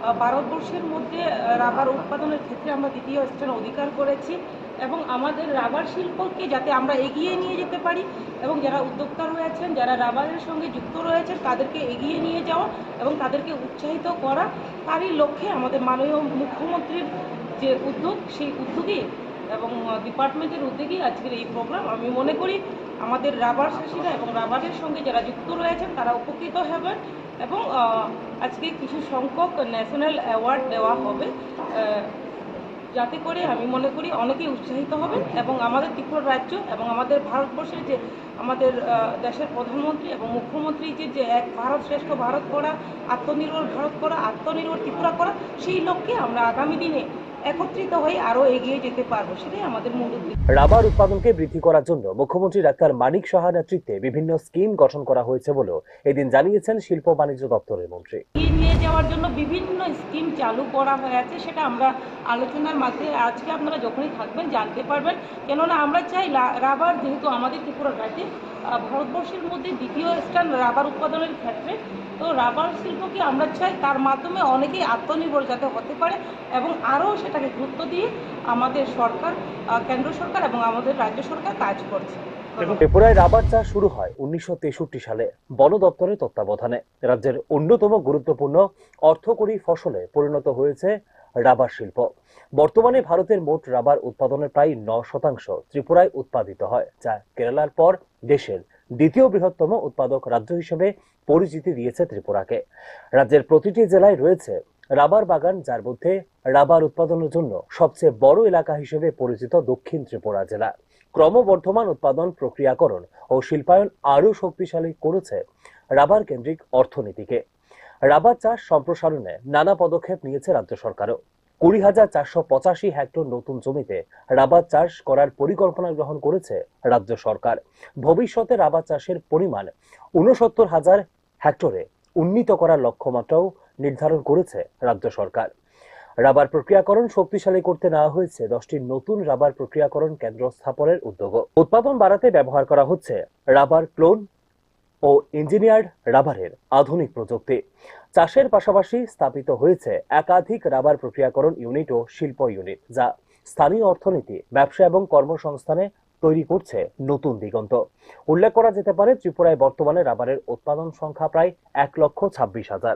আহ, ভারতবর্ষের মধ্যে আহ, রাবার উৎপাদনের ক্ষেত্রে আমরা দ্বিতীয় স্থান অধিকার করেছি এবং আমাদের রাবার শিল্পকে যাতে আমরা এগিয়ে নিয়ে যেতে পারি এবং যারা উদ্যোক্তা রয়েছেন, যারা রাবারের সঙ্গে যুক্ত রয়েছেন, তাদেরকে এগিয়ে নিয়ে যাওয়া এবং তাদেরকে উৎসাহিত করা, তারই লক্ষ্যে আমাদের মাননীয় মুখ্যমন্ত্রীর যে উদ্যোগ, সেই উদ্যোগেই এবং ডিপার্টমেন্টের উদ্যোগেই আজকের এই প্রোগ্রাম। আমি মনে করি আমাদের রাবার চাষিরা এবং রাবারের সঙ্গে যারা যুক্ত রয়েছেন, তারা উপকৃত হবেন এবং আহ, আজকে কিছু সংখ্যক ন্যাশনাল অ্যাওয়ার্ড দেওয়া হবে, আহ, যাতে করে আমি মনে করি অনেকেই উৎসাহিত হবেন এবং আমাদের ত্রিপুরা রাজ্য এবং আমাদের ভারতবর্ষের যে আমাদের আহ, দেশের প্রধানমন্ত্রী এবং মুখ্যমন্ত্রী যে যে এক ভারত শ্রেষ্ঠ ভারত করা, আত্মনির্ভর ভারত করা, আত্মনির্ভর ত্রিপুরা করা, সেই লক্ষ্যে আমরা আগামী দিনে একত্রিত হয়ে আরো এগিয়ে যেতে পারবো, সেটাই আমাদের মূল উদ্দেশ্য। রাবার উৎপাদনকে বৃদ্ধি করার জন্য মুখ্যমন্ত্রী ডাক্তার মানিক সাহা নেতৃত্বে বিভিন্ন স্কিম গঠন করা হয়েছে বলেও এদিন জানিয়েছেন শিল্প বাণিজ্য দপ্তরের মন্ত্রী। এগিয়ে নিয়ে যাওয়ার জন্য বিভিন্ন স্কিম চালু করা হয়েছে, সেটা আমরা আলোচনার মাঝে আজকে আপনারা যখনই থাকবেন জানতে পারবেন। কেননা আমরা চাই লা- রাবার যেহেতু আমাদের ত্রিপুরা রাজ্যে আহ, ভারতবর্ষের মধ্যে দ্বিতীয় স্থান রাবার উৎপাদনের ক্ষেত্রে, তো রাবার শিল্পকে আমরা চাই তার মাধ্যমে অনেকেই আত্মনির্ভর যাতে হতে পারে এবং আরও সেটাকে গুরুত্ব দিয়ে আমাদের সরকার, আহ, কেন্দ্র সরকার এবং আমাদের রাজ্য সরকার কাজ করছে। ত্রিপুরায় রাবার চাষ শুরু হয় উনিশশো তেষট্টি সালে বন দপ্তরের তত্ত্বাবধানে। রাজ্যের অন্যতম গুরুত্বপূর্ণ অর্থকরী ফসলে পরিণত হয়েছে রাবার শিল্প। বর্তমানে ভারতের মোট রাবার উৎপাদনের প্রায় ন শতাংশ ত্রিপুরায় উৎপাদিত হয়, যা কেরালার পর দেশের দ্বিতীয় বৃহত্তম উৎপাদক রাজ্য হিসেবে পরিচিতি দিয়েছে ত্রিপুরাকে। রাজ্যের প্রতিটি জেলায় রয়েছে রাবার বাগান, যার মধ্যে রাবার উৎপাদনের জন্য সবচেয়ে বড় এলাকা হিসেবে পরিচিত দক্ষিণ ত্রিপুরা জেলা। ক্রমবর্ধমান উৎপাদন, প্রক্রিয়াকরণ ও শিল্পায়ন আরও শক্তিশালী করেছে রাবার কেন্দ্রিক অর্থনীতিকে। রাবার চাষ সম্প্রসারণে নানা পদক্ষেপ নিয়েছে রাজ্য সরকারও। কুড়ি হাজার চারশো পঁচাশি হেক্টর নতুন জমিতে রাবার চাষ করার পরিকল্পনা গ্রহণ করেছে রাজ্য সরকার। ভবিষ্যতে রাবার চাষের পরিমাণ ঊনসত্তর হাজার হেক্টরে উন্নীত করার লক্ষ্যমাত্রাও নির্ধারণ করেছে রাজ্য সরকার। রাবার প্রক্রিয়াকরণ শক্তিশালী করতে নেওয়া হয়েছে দশটি নতুন রাবার প্রক্রিয়াকরণ কেন্দ্র স্থাপনের উদ্যোগ। উৎপাদন বাড়াতে ব্যবহার করা হচ্ছে রাবার ক্লোন ও ইঞ্জিনিয়ার্ড রাবারের আধুনিক প্রযুক্তি। চাষের পাশাপাশি স্থাপিত হয়েছে একাধিক রাবার প্রক্রিয়াকরণ ইউনিট ও শিল্প ইউনিট, যা স্থানীয় অর্থনীতি, ব্যবসা এবং কর্মসংস্থানে তৈরি করছে নতুন দিগন্ত। উল্লেখ করা যেতে পারে, ত্রিপুরায় বর্তমানে রাবারের উৎপাদন সংখ্যা প্রায় এক লক্ষ ছাব্বিশ হাজার।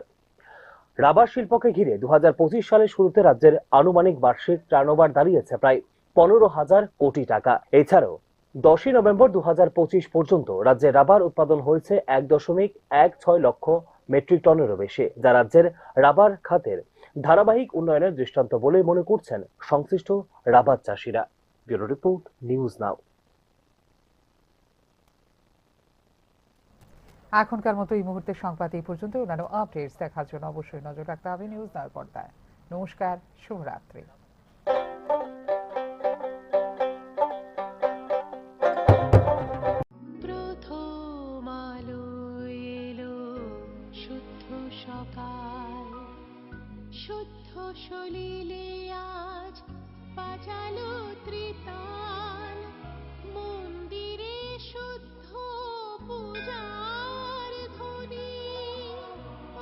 রাবার শিল্পকে ঘিরে দু হাজার পঁচিশ সালের শুরুতে রাজ্যের আনুমানিক বার্ষিক টার্নওভার দাঁড়িয়েছে প্রায় পনেরো হাজার কোটি টাকা। এছাড়াও দশই নভেম্বর দু হাজার পঁচিশ পর্যন্ত রাজ্যে রাবার উৎপাদন হয়েছে এক দশমিক এক ছয় লক্ষ মেট্রিক টনেরও বেশি, যা রাজ্যের রাবার খাতের ধারাবাহিক উন্নয়নের দৃষ্টান্ত বলেই মনে করছেন সংশ্লিষ্ট রাবার চাষিরা। ব্যুরো রিপোর্ট, নিউজ নাও। এখনকার মতো এই মুহূর্তে সংবাদ এই পর্যন্ত। অন্যান্য আপডেটস দেখার জন্য অবশ্যই নজর রাখতে হবে নিউজ নাওর পর্দায়। নমস্কার, শুভরাত্রি। প্রথম আলো এলো শুদ্ধ সকাল, শুদ্ধ সলিলে আজ বাজালো ত্রিতাল, মন্দিরে শুদ্ধ পূজার ধ্বনি,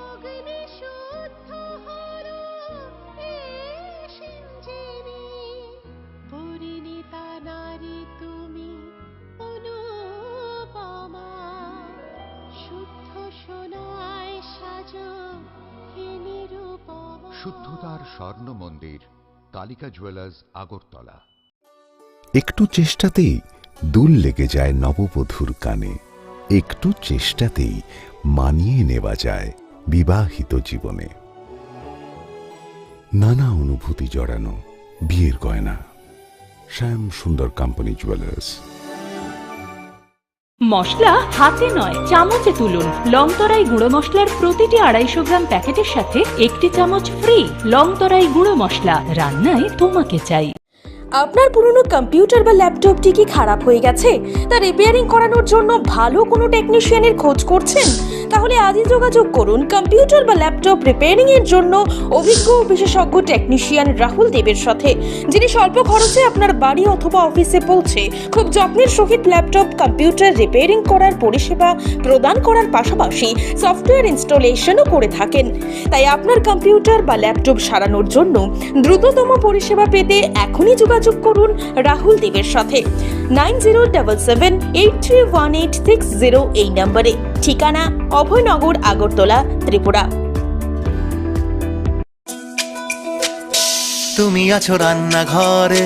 অগ্নি শুদ্ধ হলো এ সিঞ্জিনী। পরিণীতা নারী তুমি অনুপমা, শুদ্ধ সোনায় সাজো হে নিরুপমা। শুদ্ধতার স্বর্ণ মন্দির, কালিকা জুয়েলার্স, আগরতলা। একটু চেষ্টাতেই দুল লেগে যায় নববধূর কানে, একটু চেষ্টাতেই মানিয়ে নেওয়া যায় বিবাহিত জীবনে। নানা অনুভূতি জড়ানো বিয়ের গয়না। শ্যাম সুন্দর কোম্পানি জুয়েলার্স। মশলা হাতে নয়, চামচে তুলুন। লংতরাই গুঁড়ো মশলার প্রতিটি আড়াইশো গ্রাম প্যাকেটের সাথে একটি চামচ ফ্রি। লংতরাই গুঁড়ো মশলা, রান্নায় তোমাকে চাই। আপনার পুরনো কম্পিউটার বা ল্যাপটপটি কি খারাপ হয়ে গেছে? তা রিপেয়ারিং করানোর জন্য ভালো কোনো টেকনিশিয়ানের খোঁজ করছেন? তাহলে আজই যোগাযোগ করুন কম্পিউটার বা ল্যাপটপ রিপেয়ারিং এর জন্য অভিজ্ঞ ও বিশেষজ্ঞ টেকনিশিয়ান রাহুল দেবের সাথে, যিনি স্বল্প খরচে আপনার বাড়ি অথবা অফিসে পৌঁছে খুব যত্নের সহিত ল্যাপটপ কম্পিউটার রিপেয়ারিং করার পরিষেবা প্রদান করার পাশাপাশি সফটওয়্যার ইনস্টলেশনও করে থাকেন। তাই আপনার কম্পিউটার বা ল্যাপটপ সারানোর জন্য দ্রুততম পরিষেবা পেতে এখনই যোগাযোগ করুন রাহুল দেবের সাথে nine zero double seven eight three one eight six zero এই নম্বরে। ঠিকানা অভয়নগর, আগরতলা, ত্রিপুরা। তুমি আছো রান্নাঘরে,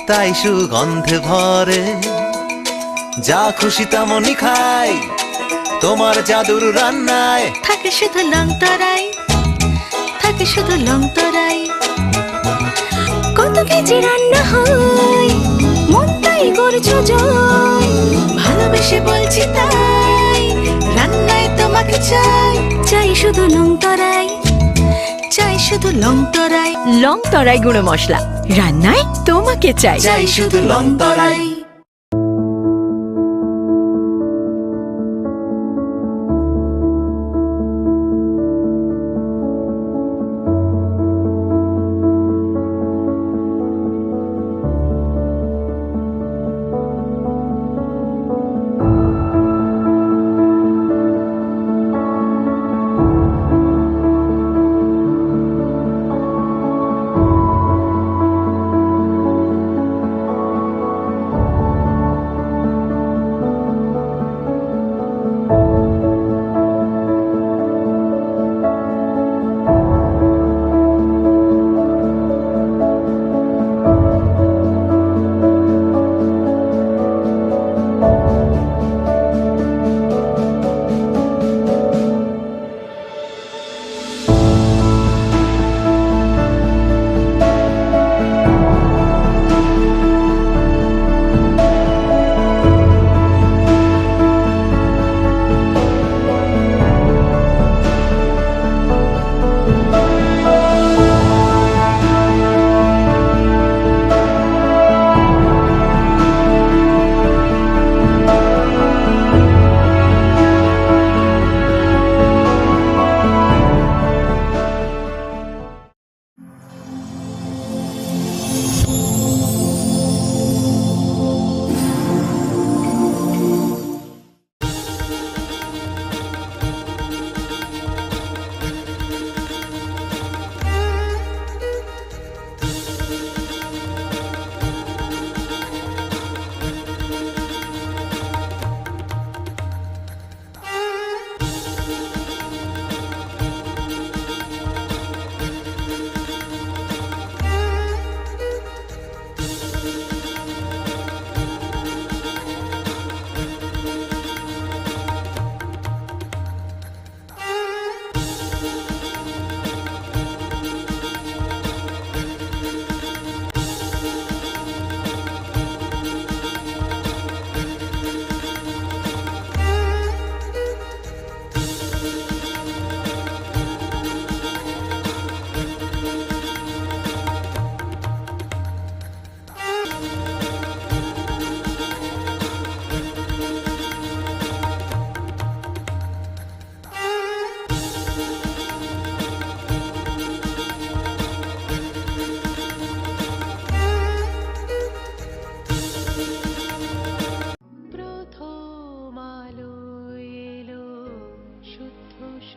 তাই সুগন্ধে ভরে। যা খুশি তেমনই খাই, তোমার জাদুর রান্নায়। থাকে শুধু লংতরাই, থাকে শুধু লংতরাই। কত কেজি রান্না হয়, মন তাই করছো জয়। ভালোবেসে বলছি তাই, রান্নায় তোমাকে চাই। চাই শুধু লংতরাই, চাই শুধু লংতরাই। লংতরাই গুঁড়ো মশলা, রান্নায় তোমাকে চাই। চাই শুধু লংতরাই।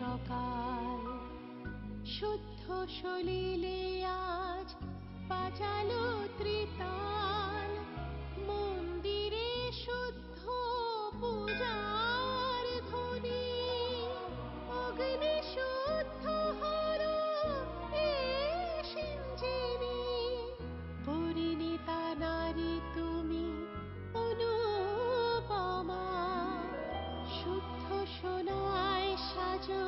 সকাল শুদ্ধ সলিলে আজ বাজালো ত্রিতাল, মন্দিরে শুদ্ধ পূজার ধ্বনি, অগ্নি শুদ্ধ হলো এ সিঞ্জিনী। পরিণীতা নারী তুমি অনুপমা, শুদ্ধ সোনায় সাজো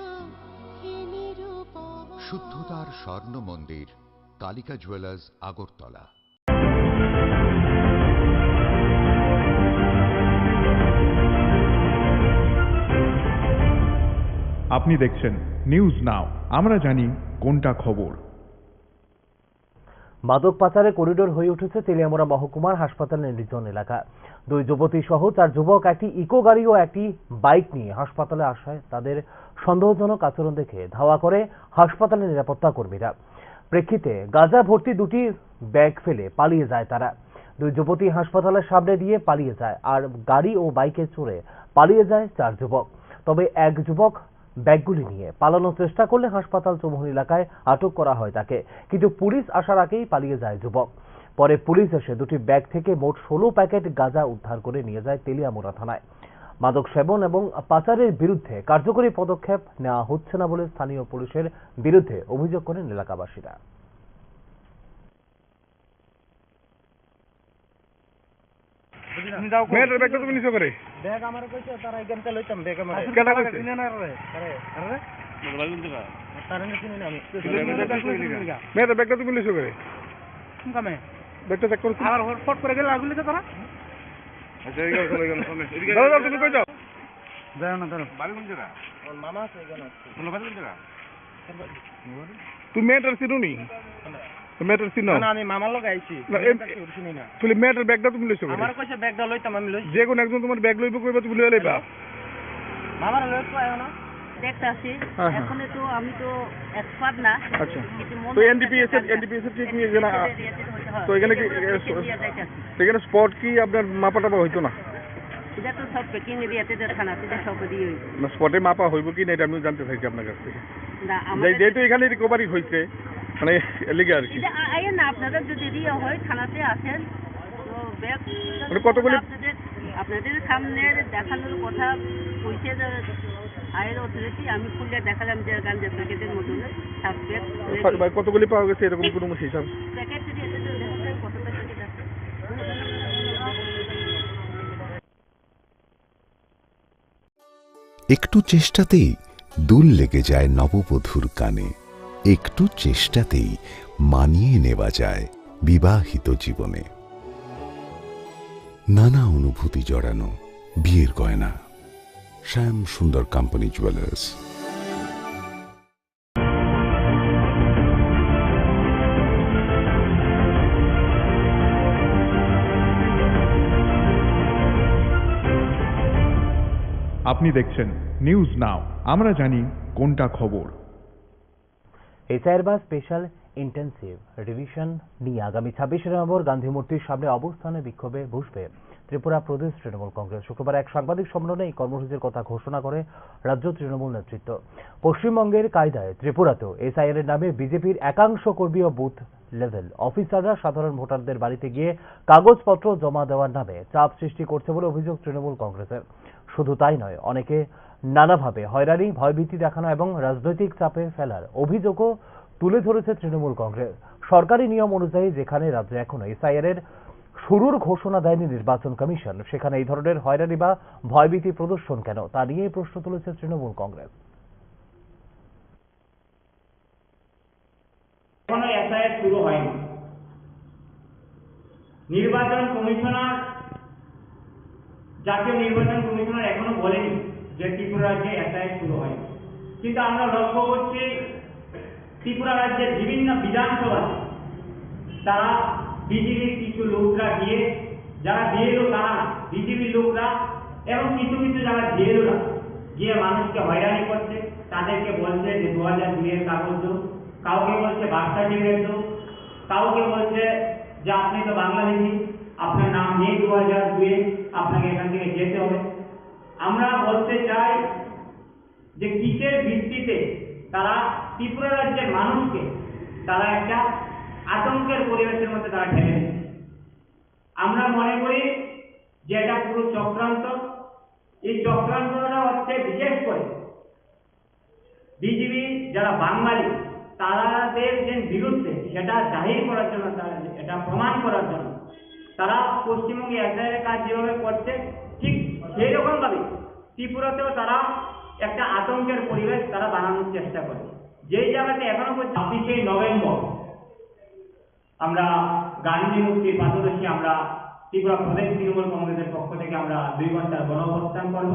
হে নিরুপমা। শুদ্ধতার স্বর্ণ মন্দির, কালিকা জুয়েলার্স, আগরতলা। আপনি দেখছেন নিউজ নাও, আমরা জানি কোনটা খবর। মাদক পাচারে করিডোর হয়ে উঠেছে তেলিয়ামুড়া মহকুমার হাসপাতালের নির্জন এলাকা। দুই যুবতী সহ চার যুবক একটি ইকো গাড়ি ও একটি বাইক নিয়ে হাসপাতালে আসায় তাদের সন্দেহজনক আচরণ দেখে ধাওয়া করে হাসপাতালের নিরাপত্তা কর্মীরা। প্রেক্ষিতে গাঁজা ভর্তি দুটি ব্যাগ ফেলে পালিয়ে যায় তারা। দুই যুবতী হাসপাতালের সামনে দিয়ে পালিয়ে যায়, আর গাড়ি ও বাইকে চড়ে পালিয়ে যায় চার যুবক। তবে এক যুবক ব্যাগগুলি নিয়ে পালানোর চেষ্টা করলে হাসপাতাল চৌমুহনী এলাকায় আটক করা হয় তাকে, কিন্তু পুলিশ আসার আগেই পালিয়ে যায় যুবক। পরে পুলিশ এসে দুটি ব্যাগ থেকে মোট ষোলো প্যাকেট গাঁজা উদ্ধার করে নিয়ে যায় তেলিয়ামুড়া থানায়। মাদক সেবন এবং পাচারের বিরুদ্ধে কার্যকরী পদক্ষেপ নেওয়া হচ্ছে না বলে স্থানীয় পুলিশের বিরুদ্ধে অভিযোগ করেন এলাকাবাসীরা। মেয়েটার ব্যাগটা তুমি নিছো করে? ব্যাগ আমার কইছে, তারা এখানটা লইতাম, ব্যাগ আমার। কেটা কইছে? চিনে না রে। আরে, আরে? তারা না চিনি না আমি। মেয়েটার ব্যাগটা তুমি নিছো করে? কোন কামে? ব্যাগটা চেক করো তো। আবার ফট করে গেল, আগুন লিখে তারা? আচ্ছা, এই গেল, চলে গেল, চলে। এদিকে দাঁড়াও, দাঁড়াও, তুমি কই যাও? যাও না, দাঁড়াও। বাড়ি কোন জায়গা? আমার মামা আছে এখানে আছে। তোমার বাড়ি কোন জায়গা? তুমি মেয়েটার চিনো নি? তুমি মেয়েটার চিনো? না, না, আমি মামার লগে আইছি। না, আমি এম-, তাকে চিনি না। তাহলে মেয়েটার ব্যাগটা তুমি লইছো করে? আমার কইছে ব্যাগটা লইতাম, আমি লইছি। যে কোনো একজন তোমার ব্যাগ লইবো কইবা, তুমি লইয়া লইবা। মামার লগে তো আয় না। দেখতে আসি। হ্যাঁ, হ্যাঁ। এখন তো আমি তো এক্সপার্ট না। আচ্ছা। কিন্তু মনে তো হয় এনডিপিএস এর, একটা এনডিপিএস এর কি তুমি এখানে, এনডিপিএস এর এরিয়াতে তো হইতে হয়। তো এখানে কি, এই যে এ, প্রেসিডেন্ট এরিয়াতে আছে। তো এখানে স্পট কি আপনার মাপা টাপা হইতো না? এটা তো সব প্যাকিং এরিয়াতে তো থানা থেকে সব দিয়ে হইতো। না, স্পটে মাপা হইব কি না এটা আমিও জানতে চাইছি আপনার কাছ থেকে। না, যে-, আমাদের যেহেতু এখানে রিকভারি হয়েছে, মানে, এর লিগে আর কি। এটা আ-, আইয়েন না, আপনাদের যদি রিয়া হয়, থানাতে আসেন। তো ব্যাগ মানে কতগুলি আপনাদের, আপনাদের সামনে দেখানোর কথা কইছে যে হায়ার অথরিটি, আমি খুলে দেখালাম যে গাঞ্জা প্যাকেটের মতন সাসপেক্ট। ভাই, কতগুলি পাওয়া গেছে এরকম কোনো হিসাব? প্যাকেট যদি এত জোর দেখা যায়, কতটা প্যাকেট আছে? একটু চেষ্টাতেই দুল লেগে যায় নববধূর কানে। একটু চেষ্টাতেই মানিয়ে নেওয়া যায় বিবাহিত জীবনে। নানা অনুভূতি জড়ানো বিয়ের গয়না। শ্যাম সুন্দর কোম্পানি জুয়েলার্স। আপনি দেখছেন নিউজ নাও, আমরা জানি কোনটা খবর। এসআইআর বা স্পেশাল ইন্টেনসিভ রিভিশন নিয়ে আগামী ছাব্বিশে নভেম্বর গান্ধী মূর্তির সামনে অবস্থানে বিক্ষোভে বসবে ত্রিপুরা প্রদেশ তৃণমূল কংগ্রেস। শুক্রবার এক সাংবাদিক সম্মেলনে এই কর্মসূচির কথা ঘোষণা করে রাজ্য তৃণমূল নেতৃত্ব। পশ্চিমবঙ্গের কায়দায় ত্রিপুরাতেও এসআইআর এর নামে বিজেপির একাংশ কর্মী ও বুথ লেভেল অফিসাররা সাধারণ ভোটারদের বাড়িতে গিয়ে কাগজপত্র জমা দেওয়ার নামে চাপ সৃষ্টি করছে বলে অভিযোগ তৃণমূল কংগ্রেসের। শুধু তাই নয়, অনেকে নানাভাবে হয়রানি, ভয়ভীতি দেখানো এবং রাজনৈতিক চাপে ফেলার অভিযোগও তুলে ধরেছে তৃণমূল কংগ্রেস। সরকারি নিয়ম অনুযায়ী যেখানে রাজ্যে এখনো এসআইআর এর শুরুর ঘোষণা দেয়নি নির্বাচন কমিশন, সেখানে এই ধরনের হয়রানি বা ভয়ভীতি প্রদর্শন কেন, তা নিয়েই প্রশ্ন তুলেছে তৃণমূল কংগ্রেস। এখনো এসআইআর শুরু হয়নি। নির্বাচন কমিশনার, জাতীয় নির্বাচন কমিশনার এখনো বলেনি যে ত্রিপুরা রাজ্যে এসআইআর শুরু হয়নি। কিন্তু আমরা লক্ষ্য করছি ত্রিপুরা রাজ্যের বিভিন্ন বিধানসভাতে তারা বিজেপির কিছু লোকরা গিয়ে, যারা বিএলও তারা না, বিজেপির লোকরা এবং কিছু কিছু যারা বিএলওরা গিয়ে মানুষকে হয়রানি করছে, তাদেরকে বলছে যে দু হাজার দুই এর কাগজ দেও, কাউকে বলছে বার্থ সার্টিফিকেট দেও, কাউকে বলছে যে আপনি তো বাংলাদেশি, আপনার নাম নেই দু হাজার দুই এ, আপনাকে এখান থেকে যেতে হবে। আমরা বলতে চাই যে কিসের ভিত্তিতে তারা ত্রিপুরা রাজ্যের মানুষকে তারা একটা আতঙ্কের পরিবেশের মধ্যে তারা ঠেলে দিচ্ছে। আমরা মনে করি যে এটা পুরো চক্রান্ত। এই চক্রান্তটা হচ্ছে বিশেষ করে বিজেপি যারা বাঙালি, তাদের যে বিরুদ্ধে সেটা জাহির করার জন্য, তারা এটা প্রমাণ করার জন্য তারা পশ্চিমবঙ্গে এসআইআর কাজ যেভাবে করছে, ঠিক সেই রকম ভাবে ত্রিপুরাতেও তারা একটা আতঙ্কের পরিবেশ তারা বানানোর চেষ্টা করে। যেই জায়গাতে এখনো পর্যন্ত ছাব্বিশে নভেম্বর আমরা গান্ধী মূর্তির পাদদেশে আমরা ত্রিপুরা প্রদেশ তৃণমূল কংগ্রেসের পক্ষ থেকে আমরা দুই ঘন্টার গণ অবস্থান করব।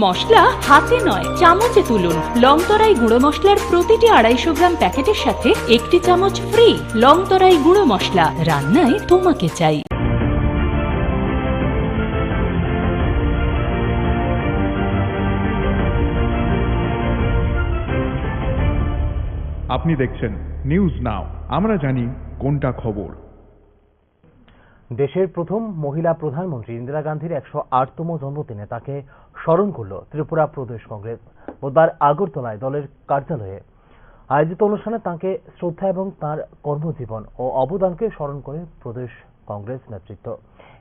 মশলা হাতে নয়, চামচে তুলুন। লংতরাই গুঁড়ো মশলার প্রতিটি আড়াইশো গ্রাম প্যাকেটের সাথে একটি চামচ ফ্রি। লংতরাই গুঁড়ো মশলা, রান্নায় তোমাকে চাই। আপনি দেখছেন নিউজ নাও, আমরা জানি কোনটা খবর। দেশের প্রথম মহিলা প্রধানমন্ত্রী ইন্দিরা গান্ধীর একশো আটতম জন্মদিনে তাকে স্মরণ করল ত্রিপুরা প্রদেশ কংগ্রেস। বুধবার আগরতলায় দলের কার্যালয়ে আয়োজিত অনুষ্ঠানে তাঁকে শ্রদ্ধা এবং তাঁর কর্মজীবন ও অবদানকে স্মরণ করে প্রদেশ কংগ্রেস নেতৃত্ব।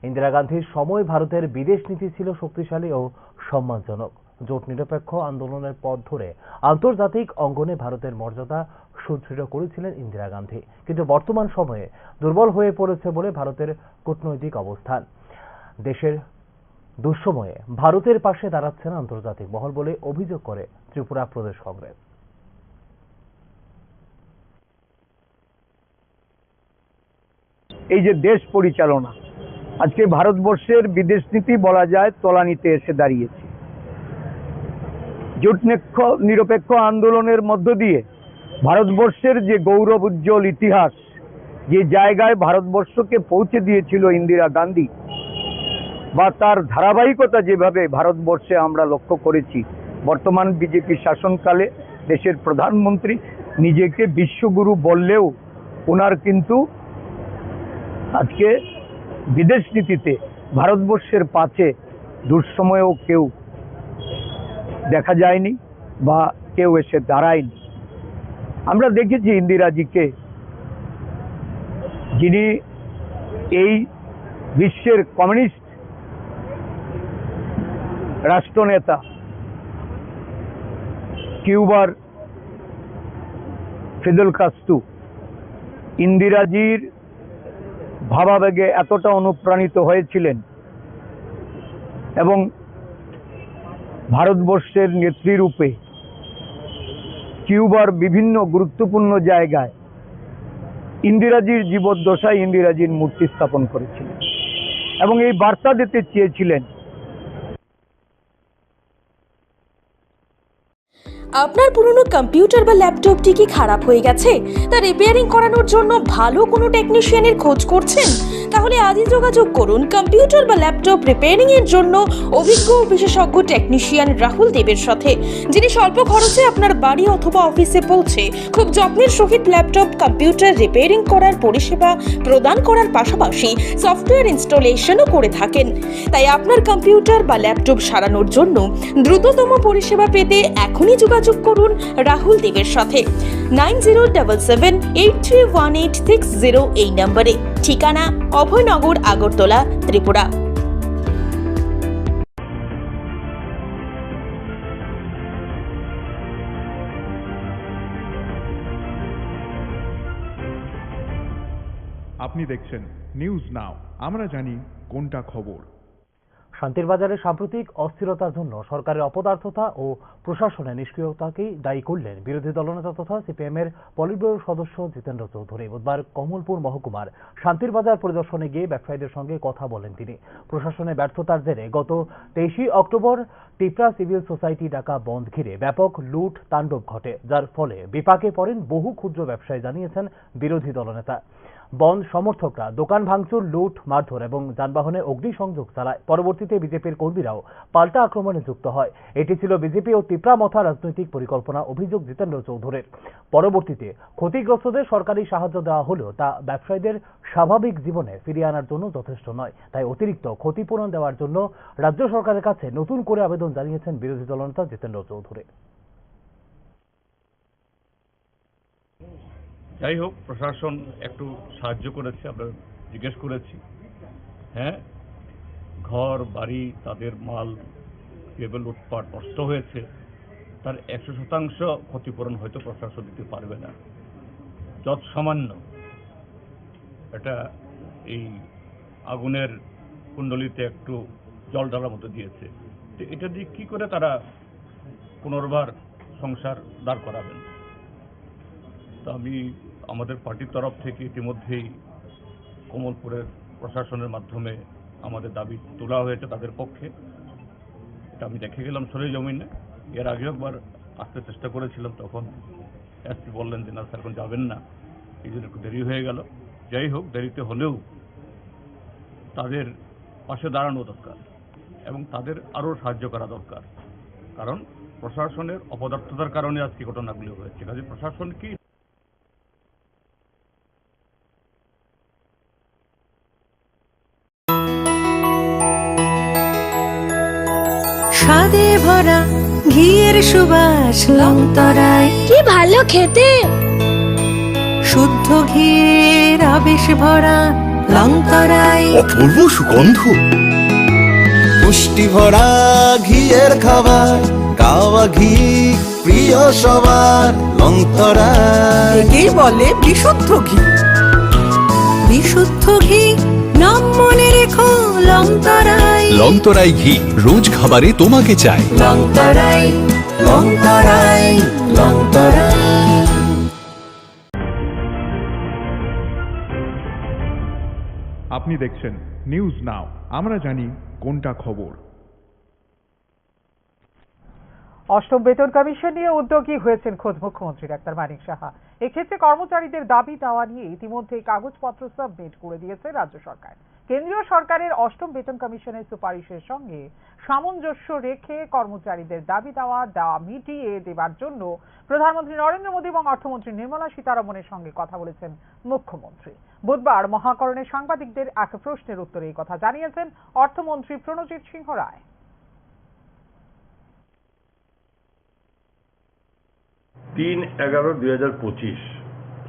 ইন্দিরা গান্ধীর সময় ভারতের বিদেশ নীতি ছিল শক্তিশালী ও সম্মানজনক। জোট নিরপেক্ষ আন্দোলনের পথ ধরে আন্তর্জাতিক অঙ্গনে ভারতের মর্যাদা সুদৃঢ় করেছিলেন ইন্দিরা গান্ধী, কিন্তু বর্তমান সময়ে দুর্বল হয়ে পড়েছে বলে ভারতের কূটনৈতিক অবস্থান। দেশের দুঃসময়ে ভারতের পাশে দাঁড়াচ্ছে না আন্তর্জাতিক মহল বলে অভিযোগ করে ত্রিপুরা প্রদেশ কংগ্রেস। এই যে দেশ পরিচালনা, আজকে ভারতবর্ষের বিদেশ নীতি বলা যায় তলানিতে এসে দাঁড়িয়েছে। জোট নিক্ষ-, নিরপেক্ষ আন্দোলনের মধ্য দিয়ে ভারতবর্ষের যে গৌরব উজ্জ্বল ইতিহাস, যে জায়গায় ভারতবর্ষকে পৌঁছে দিয়েছিল ইন্দিরা গান্ধী বা তার ধারাবাহিকতা যেভাবে ভারতবর্ষে আমরা লক্ষ্য করেছি, বর্তমান বিজেপি শাসনকালে দেশের প্রধানমন্ত্রী নিজেকে বিশ্বগুরু বললেও ওনার কিন্তু আজকে বিদেশ নীতিতে ভারতবর্ষের পাশে দুঃসময়েও কেউ দেখা যায়নি বা কেউ এসে দাঁড়ায়নি। আমরা দেখেছি ইন্দিরাজিকে, যিনি এই বিশ্বের কমিউনিস্ট রাষ্ট্রনেতা কিউবার ফিদেল কাস্ত্রো ইন্দিরাজির ভাবাবেগে এতটা অনুপ্রাণিত হয়েছিলেন এবং ভারতবর্ষের নেত্রী রূপে কিউবার বিভিন্ন গুরুত্বপূর্ণ জায়গায় ইন্দিরাজির জীবদ্দশায় ইন্দিরাজির মূর্তি স্থাপন করেছিলেন এবং এই বার্তা দিতে চেয়েছিলেন। আপনার পুরনো কম্পিউটার বা ল্যাপটপটি কি খারাপ হয়ে গেছে? তা রিপেয়ারিং করানোর জন্য ভালো কোনো টেকনিশিয়ানের খোঁজ করছেন? তাহলে আজই যোগাযোগ করুন কম্পিউটার বা ল্যাপটপ রিপেয়ারিং এর জন্য অভিজ্ঞ ও বিশেষজ্ঞ টেকনিশিয়ান রাহুল দেবের সাথে, যিনি স্বল্প খরচে আপনার বাড়ি অথবা অফিসে পৌঁছে খুব যত্নের সহিত ল্যাপটপ, কম্পিউটার রিপেয়ারিং করার পরিষেবা প্রদান করার পাশাপাশি সফটওয়্যার ইনস্টলেশনও করে থাকেন। তাই আপনার কম্পিউটার বা ল্যাপটপ সারানোর জন্য দ্রুততম পরিষেবা পেতে এখনই যোগাযোগ করুন রাহুল দেবের সাথে nine zero double seven eight three one eight six zero এই নম্বরে। ঠিকানা অভয়নগর, আগরতলা, ত্রিপুরা। আপনি দেখছেন নিউজ নাও, আমরা জানি কোনটা খবর। শান্তির বাজারে সাম্প্রতিক অস্থিরতার জন্য সরকারের অপদার্থতা ও প্রশাসনের নিষ্ক্রিয়তাকেই দায়ী করলেন বিরোধী দলনেতা তথা সিপিএম এর পলিটব্যুরো সদস্য জিতেন্দ্র চৌধুরী। বুধবার কমলপুর মহকুমার শান্তির বাজার পরিদর্শনে গিয়ে ব্যবসায়ীদের সঙ্গে কথা বলেন তিনি। প্রশাসনের ব্যর্থতার জেরে গত তেইশে অক্টোবর টিপ্রা সিভিল সোসাইটি ডাকা বন্ধ ঘিরে ব্যাপক লুট তাণ্ডব ঘটে, যার ফলে বিপাকে পড়েন বহু ক্ষুদ্র ব্যবসায়ী, জানিয়েছেন বিরোধী দলনেতা। বন্ধ সমর্থকরা দোকান ভাঙচুর, লুট, মারধর এবং যানবাহনে অগ্নিসংযোগ চালায়। পরবর্তীতে বিজেপির কর্মীরাও পাল্টা আক্রমণে যুক্ত হয়। এটি ছিল বিজেপি ও তিপ্রা মথা রাজনৈতিক পরিকল্পনা, অভিযোগ জিতেন্দ্র চৌধুরীর। পরবর্তীতে ক্ষতিগ্রস্তদের সরকারি সাহায্য দেওয়া হলেও তা ব্যবসায়ীদের স্বাভাবিক জীবনে ফিরিয়ে আনার জন্য যথেষ্ট নয়। তাই অতিরিক্ত ক্ষতিপূরণ দেওয়ার জন্য রাজ্য সরকারের কাছে নতুন করে আবেদন জানিয়েছেন বিরোধী দলনেতা জিতেন্দ্র চৌধুরী। যাই হোক, প্রশাসন একটু সাহায্য করেছে, আমরা জিজ্ঞেস করেছি। হ্যাঁ, ঘর বাড়ি, তাদের মাল যেভাবে লুটপাট নষ্ট হয়েছে, তার একশো শতাংশ ক্ষতিপূরণ হয়তো প্রশাসন দিতে পারবে না। যৎসামান্য এটা এই আগুনের কুণ্ডলিতে একটু জল ঢালার মতো দিয়েছে। তো এটা দিয়ে কী করে তারা পুনর্বার সংসার দাঁড় করাবেন? তো আমি আমাদের পার্টির তরফ থেকে ইতিমধ্যেই কমলপুরের প্রশাসনের মাধ্যমে আমাদের দাবি তোলা হয়েছে তাদের পক্ষে। এটা আমি দেখে গেলাম সরেজমিনে। এর আগেও একবার আসতে চেষ্টা করেছিলাম, তখন এসপি বললেন যে, "না স্যার, এখন যাবেন না।" এই জন্য একটু দেরি হয়ে গেল। যাই হোক, দেরিতে হলেও তাদের পাশে দাঁড়ানো দরকার এবং তাদের আরও সাহায্য করা দরকার, কারণ প্রশাসনের অপদার্থতার কারণে আজকে ঘটনাগুলি হয়েছে। কাজে প্রশাসন কি স্বাদে ভরা ঘিয়ের সুবাস লংতরায়। কি ভালো খেতে। শুদ্ধ ঘিয়ের আবেশ ভরা লংতরায়। অপূর্ব সুগন্ধ। পুষ্টি ভরা ঘিয়ের খাবার, গাওয়া ঘি প্রিয় সবার লংতরায়। একেই বলে বিশুদ্ধ ঘি। বিশুদ্ধ ঘি, নাম মনে রেখো লংতরায়। লংতরাই ঘি, রোজ খাবারে তোমাকে চাই। লংতরায়, লংতরায়, লংতরায়। আপনি দেখছেন নিউজ নাও, আমরা জানি কোনটা খবর। অষ্টম বেতন কমিশন নিয়ে উদ্যোগী হয়েছেন খোদ মুখ্যমন্ত্রী ডাক্তার মানিক সাহা। এক্ষেত্রে কর্মচারীদের দাবি দাওয়া নিয়ে ইতিমধ্যেই কাগজপত্র সাবমিট করে দিয়েছে রাজ্য সরকার। কেন্দ্রীয় সরকারের অষ্টম বেতন কমিশনের সুপারিশের সঙ্গে সামঞ্জস্য রেখে কর্মচারীদের দাবি দাওয়া দাওয়া মিটিয়ে দেবার জন্য প্রধানমন্ত্রী নরেন্দ্র মোদী এবং অর্থমন্ত্রী নির্মলা সীতারমণের সঙ্গে কথা বলেছেন মুখ্যমন্ত্রী। বুধবার মহাকরণে সাংবাদিকদের এক প্রশ্নের উত্তরে এই কথা জানিয়েছেন অর্থমন্ত্রী প্রণজিৎ সিংহ রায়। তিন এগারো দুই হাজার পঁচিশ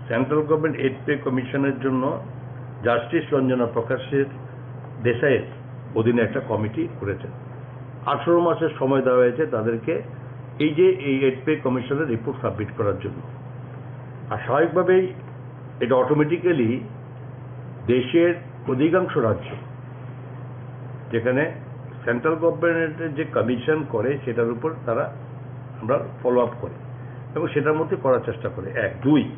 সেন্ট্রাল গভর্নমেন্ট এইড পে কমিশনের জন্য জাস্টিস রঞ্জনা প্রকাশের দেশাইয়ের অধীনে একটা কমিটি করেছেন। আঠারো মাসের সময় দেওয়া হয়েছে তাদেরকে এই যে এই এইড পে কমিশনের রিপোর্ট সাবমিট করার জন্য। আর স্বাভাবিকভাবেই এটা অটোমেটিক্যালি দেশের অধিকাংশ রাজ্য যেখানে সেন্ট্রাল গভর্নমেন্টের যে কমিশন করে সেটার উপর তারা আমরা ফলো আপ করি এবং সেটার মধ্যে করার চেষ্টা করি। এক, দুই,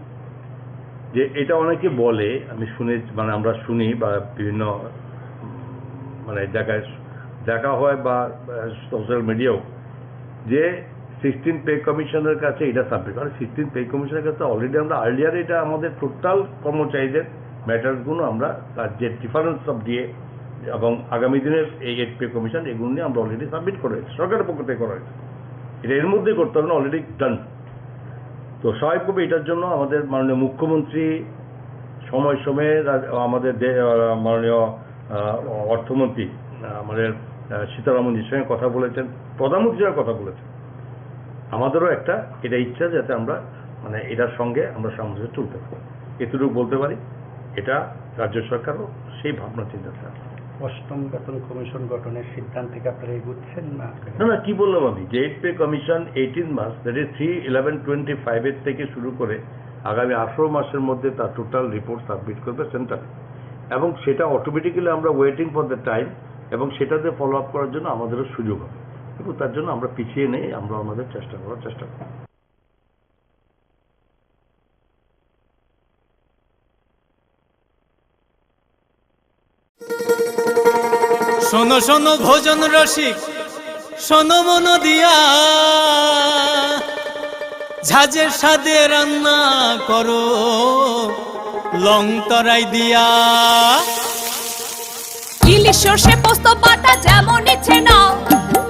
যে এটা অনেকে বলে, আমি শুনে, মানে আমরা শুনি বা বিভিন্ন উম, মানে জায়গায় দেখা হয় বা সোশ্যাল মিডিয়াও, যে সিক্সটিন পে কমিশনের কাছে এটা সাবমিট, কারণ সিক্সটিন পে কমিশনের কাছে অলরেডি আমরা আর্লিয়ার এটা আমাদের টোটাল কর্মচারীদের ম্যাটারগুলো আমরা তার যে ডিফারেন্স অফ দিয়ে এবং আগামী দিনের এই এইড পে কমিশন এগুলো নিয়ে আমরা অলরেডি সাবমিট করে রেখেছি, সরকারের পক্ষ থেকে করা হয়েছে। এটা এর মধ্যেই করতে হবে না, অলরেডি ডান। তো স্বাভাবিকভাবে এটার জন্য আমাদের মাননীয় মুখ্যমন্ত্রী সময় সময়ে রা- আমাদের দে- আহ, মাননীয় আহ, অর্থমন্ত্রী আহ, আমাদের আহ, সীতারামনজির সঙ্গে কথা বলেছেন, প্রধানমন্ত্রীর সঙ্গে কথা বলেছেন। আমাদেরও একটা এটা ইচ্ছা যাতে আমরা মানে এটার সঙ্গে আমরা সামঞ্জস্য তুলতে পারি, এতটুকু বলতে পারি। এটা রাজ্য সরকারও সেই ভাবনা চিন্তা আছে। অষ্টম বেতন কমিশন গঠনের সিদ্ধান্তে কি আপনারা এগুচ্ছেন না? না না, কি বললাম আমি, যে এইড পে কমিশন এইটিন মাস, that is three eleven twenty five এর থেকে শুরু করে আগামী আঠারো মাসের মধ্যে তার টোটাল রিপোর্ট সাবমিট করবে সেন্টারে, এবং সেটা অটোমেটিক্যালি আমরা ওয়েটিং ফর দ্য টাইম এবং সেটাতে ফলো আপ করার জন্য আমাদেরও সুযোগ হবে। এবং তার জন্য আমরা পিছিয়ে নেই, আমরা আমাদের চেষ্টা করার চেষ্টা করব। শোনো শোনো ভোজন রসিক, শোনো মন দিয়া, ঝাঁঝের স্বাদে রান্না করো। লং তরাই দিয়া। ইলিশ সর্ষে পোস্ত বাটা যেমন ইচ্ছে নাও,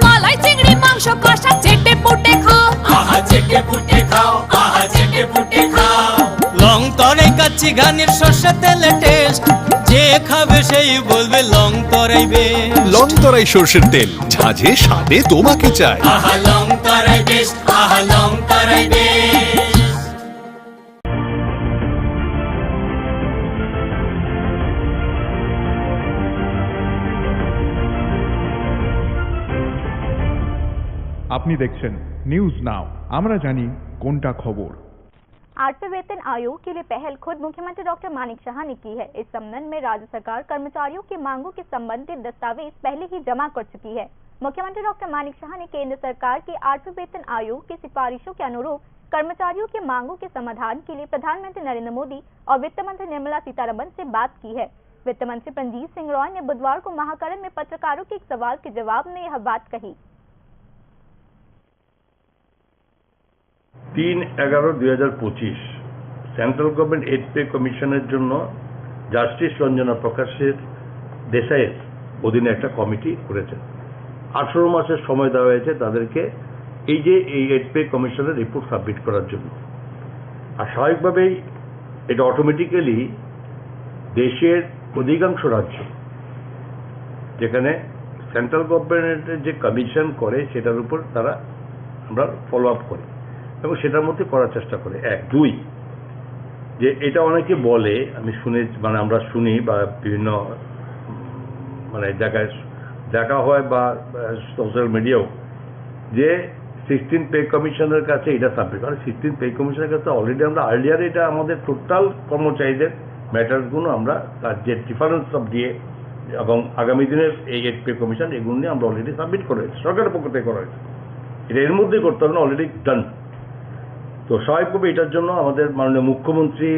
মালাই চিংড়ি মাংস কষা চেটে পুটে খাও। আহা চেটে পুটে খাও, আহা চেটে পুটে খাও। লং তরাই কাচ্চি ঘানির সর্ষে তেলে টেস্ট, যে খাবে সেই বলবে লং তরাই বেস্ট। লং তরাই সর্ষের তেল, ঝাঁঝে স্বাদে তোমাকে চাই। আহা লং তরাই বেস্ট, আহা লং তরাই বেস্ট। আপনি দেখছেন নিউজ নাও, আমরা জানি কোনটা খবর। आठवें वेतन आयोग के लिए पहल खुद मुख्यमंत्री डॉक्टर मानिक साहा ने की है। इस संबंध में राज्य सरकार कर्मचारियों की मांगों के संबंधित दस्तावेज पहले ही जमा कर चुकी है। मुख्यमंत्री डॉक्टर मानिक साहा ने केंद्र सरकार के आठवें वेतन आयोग की सिफारिशों के अनुरूप कर्मचारियों की मांगों के समाधान के लिए प्रधानमंत्री नरेंद्र मोदी और वित्त मंत्री निर्मला सीतारमण से बात की है। वित्त मंत्री प्रदीप सिंह रॉय ने बुधवार को महाकरण में पत्रकारों के एक सवाल के जवाब में यह बात कही। তিন এগারো দুই হাজার পঁচিশ সেন্ট্রাল গভর্নমেন্ট এইড পে কমিশনের জন্য জাস্টিস রঞ্জনা প্রকাশের, দেশাইয়ের অধীনে একটা কমিটি করেছেন। আঠারো মাসের সময় দেওয়া হয়েছে তাদেরকে এই যে এই এইড পে কমিশনের রিপোর্ট সাবমিট করার জন্য। আর স্বাভাবিকভাবেই এটা অটোমেটিক্যালি দেশের অধিকাংশ রাজ্য, যেখানে সেন্ট্রাল গভর্নমেন্টের যে কমিশন করে, সেটার উপর তারা, আমরা ফলো আপ করি এবং সেটার মধ্যে করার চেষ্টা করি। এক। দুই, যে এটা অনেকে বলে, আমি শুনে, মানে, আমরা শুনি বা বিভিন্ন, উম, মানে, জায়গায় দেখা হয় বা, আহ, সোশ্যাল মিডিয়াও, যে সিক্সটিন পে কমিশনের কাছে এটা সাবমিট, কারণ সিক্সটিন পে কমিশনের কাছে অলরেডি আমরা আর্লিয়ার এটা আমাদের টোটাল কর্মচারীদের ম্যাটারগুলো আমরা তার যে ডিফারেন্স অফ দিয়ে এবং আগামী দিনের এই এইড পে কমিশন, এগুলো নিয়ে আমরা অলরেডি সাবমিট করে হয়েছে, সরকারের পক্ষ থেকে করা হয়েছে। এটা এর মধ্যেই করতে হবে না, অলরেডি ডান। তো স্বাভাবিকভাবে এটার জন্য আমাদের মাননীয় মুখ্যমন্ত্রী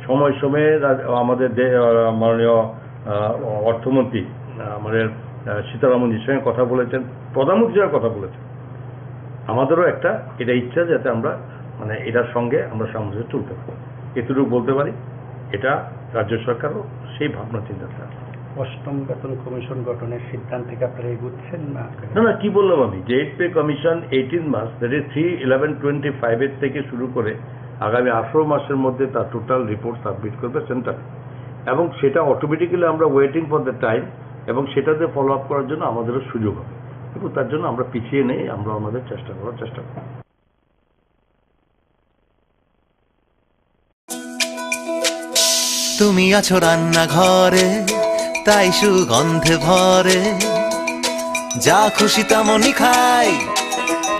সময় সময়ে রা-, আমাদের দে-, আহ, মাননীয়, আহ, অর্থমন্ত্রী, আহ, আমাদের, আহ, সীতারামনজির সঙ্গে কথা বলেছেন, প্রধানমন্ত্রীর সঙ্গে কথা বলেছেন। আমাদেরও একটা এটা ইচ্ছা যাতে আমরা, মানে, এটার সঙ্গে আমরা সামঞ্জস্য চলতে পারি। এতটুকু বলতে পারি, এটা রাজ্য সরকারও সেই ভাবনা চিন্তাধারা। অষ্টম বেতন কমিশন গঠনের সিদ্ধান্ত থেকে আপনারা এগুচ্ছেন না? না, না, কি বললাম আমি, যে এইড পে কমিশন এইটিন মাস, that is three eleven twenty five এর থেকে শুরু করে আগামী আঠারো মাসের মধ্যে তার টোটাল রিপোর্ট সাবমিট করবে সেন্টারে, এবং সেটা অটোমেটিক্যালি আমরা ওয়েটিং ফর দ্য টাইম, এবং সেটাতে ফলো আপ করার জন্য আমাদেরও সুযোগ হবে। কিন্তু তার জন্য আমরা পিছিয়ে নেই, আমরা আমাদের চেষ্টা করার চেষ্টা করব। তুমি আছো রান্নাঘরে, তাই সুগন্ধে ভরে। যা খুশি তেমনই খাই,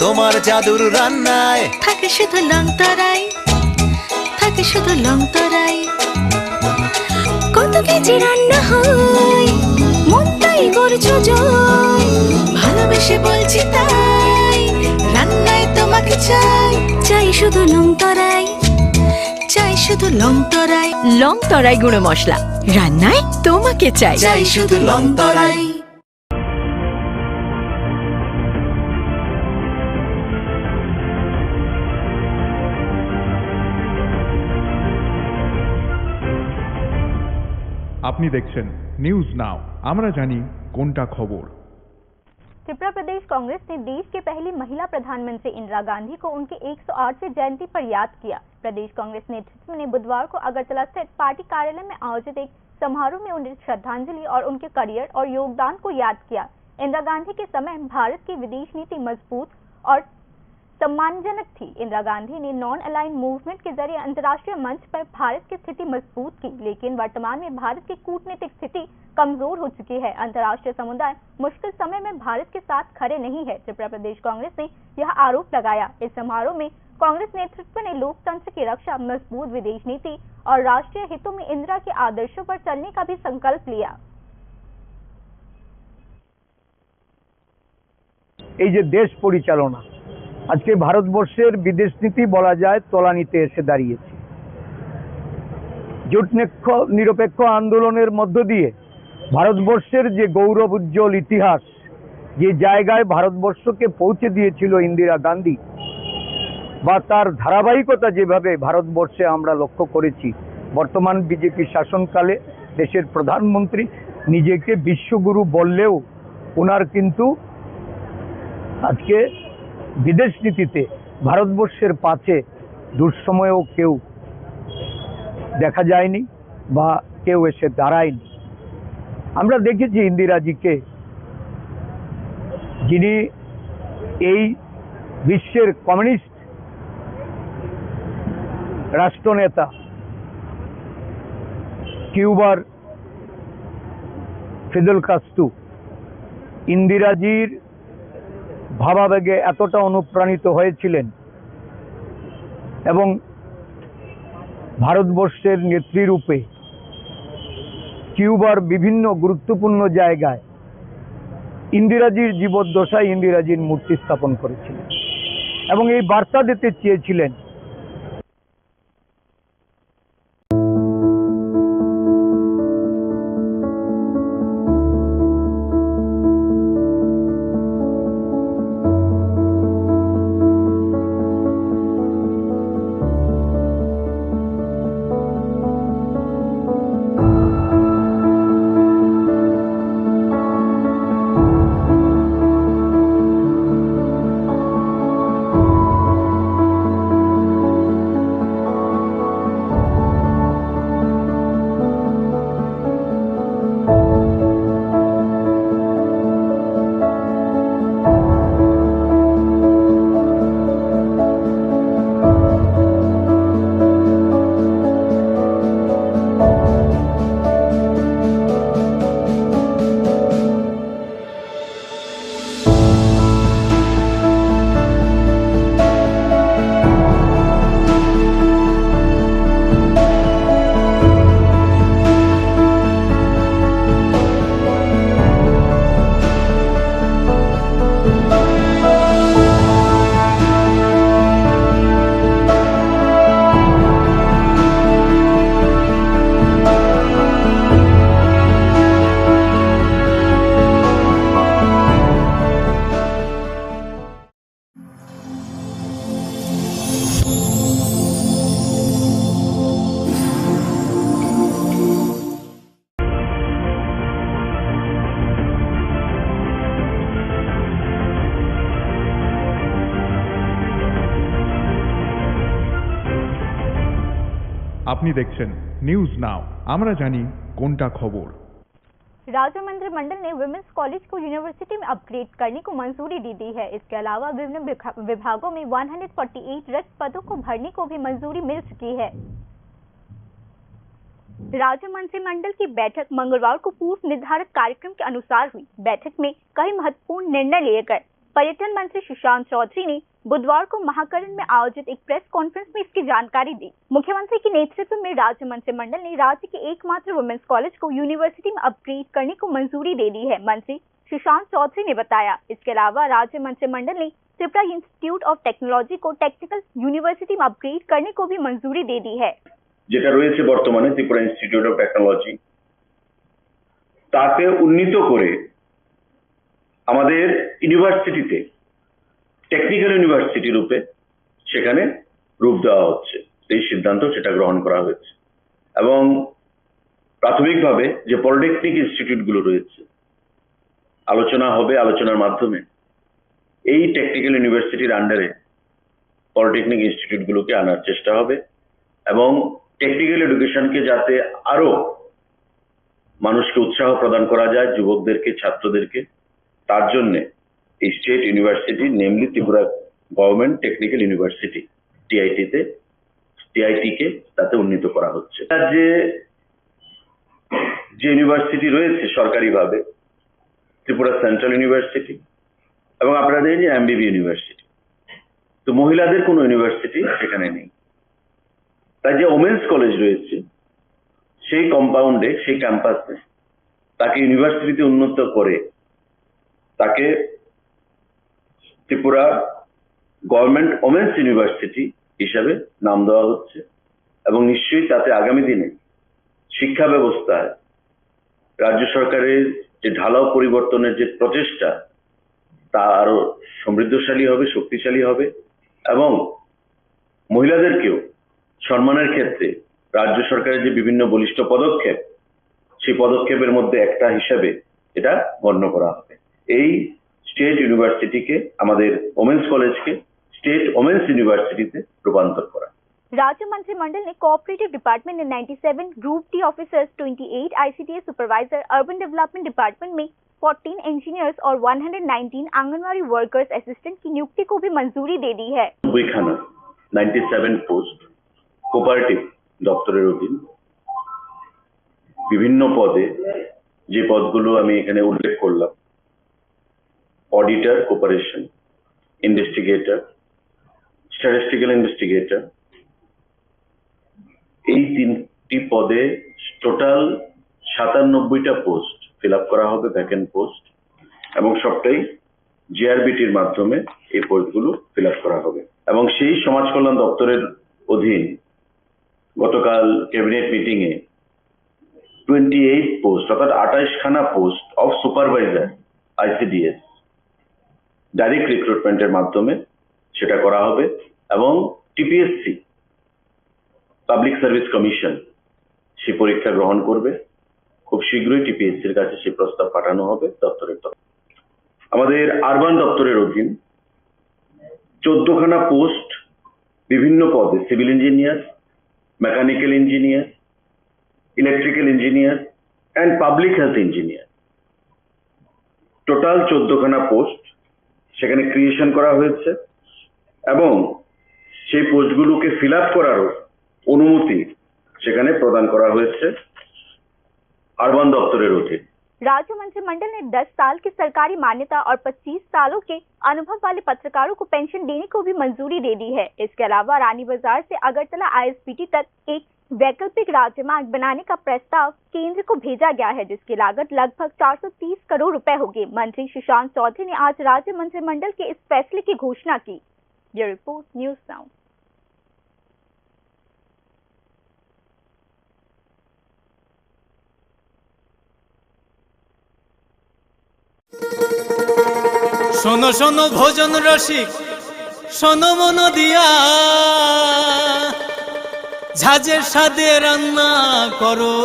তোমার জাদুর রান্নায়। থাকে শুধু লং তরাই, থাকে শুধু লং তরাই। কত কেজি রান্না হয়, মন তাই করছো জয়। ভালোবেসে বলছি তাই, রান্নায় তোমাকে চাই। চাই শুধু লং তরাই, চাই শুধু লং তরাই। লং তরাই গুঁড়ো মশলা, রান্নায় তোমাকে চাই। চাই শুধু লং তরাই। আপনি দেখছেন নিউজ নাও, আমরা জানি কোনটা খবর। त्रिपुरा प्रदेश कांग्रेस ने देश के पहली महिला प्रधानमंत्री इंदिरा गांधी को उनके एक सौ आठवीं जयंती पर याद किया। प्रदेश कांग्रेस नेतृत्व ने बुधवार को अगरतला स्थित पार्टी कार्यालय में आयोजित एक समारोह में उन्हें श्रद्धांजलि और उनके करियर और योगदान को याद किया। इंदिरा गांधी के समय भारत की विदेश नीति मजबूत और सम्मानजनक थी। इंदिरा गांधी ने नॉन अलाइंड मूवमेंट के जरिए अंतर्राष्ट्रीय मंच पर भारत की स्थिति मजबूत की, लेकिन वर्तमान में भारत की कूटनीतिक स्थिति कमजोर हो चुकी है। अंतर्राष्ट्रीय समुदाय मुश्किल समय में भारत के साथ खड़े नहीं है, त्रिपुरा प्रदेश कांग्रेस ने यह आरोप लगाया। इस समारोह में कांग्रेस नेतृत्व ने लोकतंत्र की रक्षा, मजबूत विदेश नीति और राष्ट्रीय हितों में इंदिरा के आदर्शों पर चलने का भी संकल्प लिया। এই যে দেশ পরিচালনা, আজকে ভারতবর্ষের বিদেশ নীতি বলা যায় তলানিতে এসে দাঁড়িয়েছে। জোট নিক্ষ-, নিরপেক্ষ আন্দোলনের মধ্য দিয়ে ভারতবর্ষের যে গৌরব উজ্জ্বল ইতিহাস, যে জায়গায় ভারতবর্ষকে পৌঁছে দিয়েছিল ইন্দিরা গান্ধী, বা তার ধারাবাহিকতা যেভাবে ভারতবর্ষে আমরা লক্ষ্য করেছি, বর্তমান বিজেপি শাসনকালে দেশের প্রধানমন্ত্রী নিজেকে বিশ্বগুরু বললেও ওনার কিন্তু আজকে বিদেশ নীতিতে ভারতবর্ষের পাশে দুঃসময়েও কেউ দেখা যায়নি বা কেউ এসে দাঁড়ায়নি। আমরা দেখেছি ইন্দিরাজিকে, যিনি এই বিশ্বের কমিউনিস্ট রাষ্ট্রনেতা কিউবার ফিদেল কাস্ত্রো ইন্দিরাজির ভাবাবেগে এতটা অনুপ্রাণিত হয়েছিলেন এবং ভারতবর্ষের নেত্রীরূপে কিউবার বিভিন্ন গুরুত্বপূর্ণ জায়গায় ইন্দিরাজির জীবদ্দশায় ইন্দিরাজির মূর্তি স্থাপন করেছিলেন এবং এই বার্তা দিতে চেয়েছিলেন। আপনি দেখছেন নিউজ নাও, আমরা জানি কোনটা খবর। राज्य मंत्रिमंडल ने विमेंस कॉलेज को यूनिवर्सिटी में अपग्रेड करने को मंजूरी दे दी है। इसके अलावा विभिन्न विभा-, विभागों में वन हंड्रेड फ़ोर्टी एट रिक्त पदों को भरने को भी मंजूरी मिल चुकी है। राज्य मंत्रिमंडल की बैठक मंगलवार को पूर्व निर्धारित कार्यक्रम के अनुसार हुई। बैठक में कई महत्वपूर्ण निर्णय लिए गए। पर्यटन मंत्री सुशांत चौधरी ने बुधवार को महाकरण में आयोजित एक प्रेस कॉन्फ्रेंस में इसकी जानकारी दी। मुख्यमंत्री के नेतृत्व में राज्य मंत्रिमंडल ने राज्य के एकमात्र वुमेन्स कॉलेज को यूनिवर्सिटी में अपग्रेड करने को मंजूरी दे दी है, मंत्री सुशांत चौधरी ने बताया। इसके अलावा राज्य मंत्रिमंडल ने त्रिपुरा इंस्टीट्यूट ऑफ टेक्नोलॉजी को टेक्निकल यूनिवर्सिटी में अपग्रेड करने को भी मंजूरी दे दी है। যেটা রয়েছে বর্তমানে ত্রিপুরা ইনস্টিটিউট অফ টেকনোলজি, তাকে উন্নীত করে আমাদের ইউনিভার্সিটিতে টেকনিক্যাল ইউনিভার্সিটি রূপে সেখানে রূপ দেওয়া হচ্ছে। এই সিদ্ধান্ত সেটা গ্রহণ করা হয়েছে এবং প্রাথমিকভাবে যে পলিটেকনিক ইনস্টিটিউটগুলো রয়েছে, আলোচনা হবে, আলোচনার মাধ্যমে এই টেকনিক্যাল ইউনিভার্সিটির আন্ডারে পলিটেকনিক ইনস্টিটিউটগুলোকে আনার চেষ্টা হবে এবং টেকনিক্যাল এডুকেশনকে যাতে আরো মানুষকে উৎসাহ প্রদান করা যায়, যুবকদেরকে, ছাত্রদেরকে, তার জন্য এই state university, namely Tripura government technical university, টিআইটিতে, টিআইটিকে তাতে উন্নীত করা হচ্ছে। রাজ্যে যে ইউনিভার্সিটি রয়েছে সরকারিভাবে, ত্রিপুরা সেন্ট্রাল ইউনিভার্সিটি এবং আপনাদের যে এমবিবি ইউনিভার্সিটি, তো মহিলাদের কোনো ইউনিভার্সিটি সেখানে নেই। তাই যে ওমেন্স কলেজ রয়েছে, সেই কম্পাউন্ডে, সেই ক্যাম্পাসে তাকে ইউনিভার্সিটিতে উন্নীত করে তাকে ত্রিপুরা গভর্নমেন্ট ওমেন্স ইউনিভার্সিটি হিসাবে নাম দেওয়া হচ্ছে এবং নিশ্চয়ই তাতে আগামী দিনে শিক্ষা ব্যবস্থায় রাজ্য সরকারের যে ঢালাও পরিবর্তনের যে প্রচেষ্টা, তা আরো সমৃদ্ধশালী হবে, শক্তিশালী হবে এবং মহিলাদেরকেও সম্মানের ক্ষেত্রে রাজ্য সরকারের যে বিভিন্ন বলিষ্ঠ পদক্ষেপ, সেই পদক্ষেপের মধ্যে একটা হিসাবে এটা গণ্য করা হবে। এই স্টেট ইউনিভার্সিটিকে, আমাদের ওমেন্স কলেজকে স্টেট ওমেন্স ইউনিভার্সিটিতে রূপান্তর করা। राज्य मंत्रिमंडल ने कोऑपरेटिव डिपार्टमेंट में ninety seven, group D officers twenty eight, ICDS supervisor, urban development department में फोर्टीन इंजीनियर्स और one hundred nineteen anganwadi workers assistant की नियुक्ति को भी मंजूरी दे दी है। নব্বই খানা, নাইনটি সেভেন পোস্ট, কোপারেটিভ দপ্তরের অধীন বিভিন্ন পদে, যে পদগুলো আমি এখানে উল্লেখ করলাম, auditor, cooperation, investigator, statistical investigator, এই তিনটি পদে টোটাল সাতানব্বইটা পোস্ট ফিল আপ করা হবে, ভ্যাকেন্ট পোস্ট, এবং সবটাই জিআরবিটির মাধ্যমে এই পোস্টগুলো ফিল আপ করা হবে। এবং সেই সমাজ কল্যাণ দপ্তরের অধীন গতকাল ক্যাবিনেট মিটিং এ টোয়েন্টি এইট পোস্ট, অর্থাৎ আঠাশ খানা post of supervisor ICDS direct রিক্রুটমেন্টের মাধ্যমে সেটা করা হবে। এবং টিপিএসসি, পাবলিক সার্ভিস কমিশন, সেই পরীক্ষা গ্রহণ করবে। খুব শীঘ্রই টিপিএসসির কাছে সেই প্রস্তাব পাঠানো হবে দপ্তরের তরফ। আমাদের আরবান দপ্তরের অধীন চোদ্দখানা পোস্ট বিভিন্ন পদে, civil engineer, mechanical engineer, electrical engineer and public health engineer. Total চোদ্দখানা পোস্ট সেখানে ক্রিয়েশন করা হয়েছে এবং সেই পোস্টগুলোকে ফিল আপ করারও অনুমতি সেখানে প্রদান করা হয়েছে আরবান দপ্তরের অধীন। राज्य मंत्रिमंडल ने दस साल की सरकारी मान्यता और पच्चीस सालों के अनुभव वाले पत्रकारों को पेंशन देने को भी मंजूरी दे दी है। इसके अलावा रानी बाजार से अगरतला आईएसबीटी तक एक वैकल्पिक राजमार्ग बनाने का प्रस्ताव केंद्र को भेजा गया है, जिसकी लागत लगभग चार सौ तीस करोड़ रुपए होगी। मंत्री सुशांत चौधरी ने आज राज्य मंत्रिमंडल के इस फैसले की घोषणा की। ये रिपोर्ट न्यूज नाउ। শোনো শোনো ভোজন রসিক, শোনো মন দিয়া, ঝাঁঝের স্বাদে রান্না করো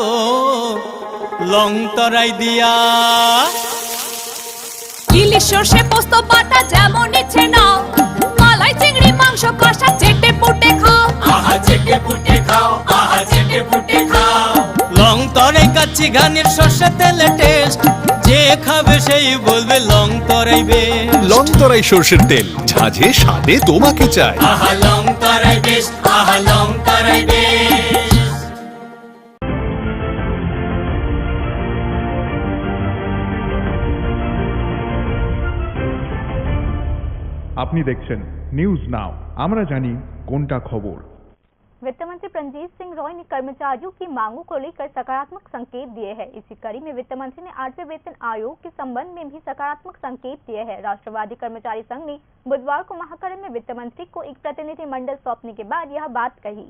লং তরাই দিয়া। ইলিশ সর্ষে পোস্ত বাটা যেমন ইচ্ছে নাও, মালাই চিংড়ি মাংস কষা চেটে পুটে খাও। আহা চেটে পুটে খাও, আহা চেটে পুটে খাও। লং তরাই কাচ্চি ঘানির সর্ষে তেলে টেস্ট, যে খাবে সেই বলবে লং তরাই বেশ। লং তরাই সর্ষের তেল, ঝাঁঝে স্বাদে তোমাকে চাই। আহা লং তরাই বেশ, আহা লং তরাই বেশ। আপনি দেখছেন নিউজ নাও, আমরা জানি কোনটা খবর। वित्त मंत्री प्रंजीत सिंह रॉय ने कर्मचारियों की मांगों को लेकर सकारात्मक संकेत दिए हैं। इसी कड़ी में वित्त मंत्री ने आठवें वेतन आयोग के संबंध में भी सकारात्मक संकेत दिए हैं। राष्ट्रवादी कर्मचारी संघ ने बुधवार को महाकरण में वित्त मंत्री को एक प्रतिनिधिमंडल सौंपने के बाद यह बात कही।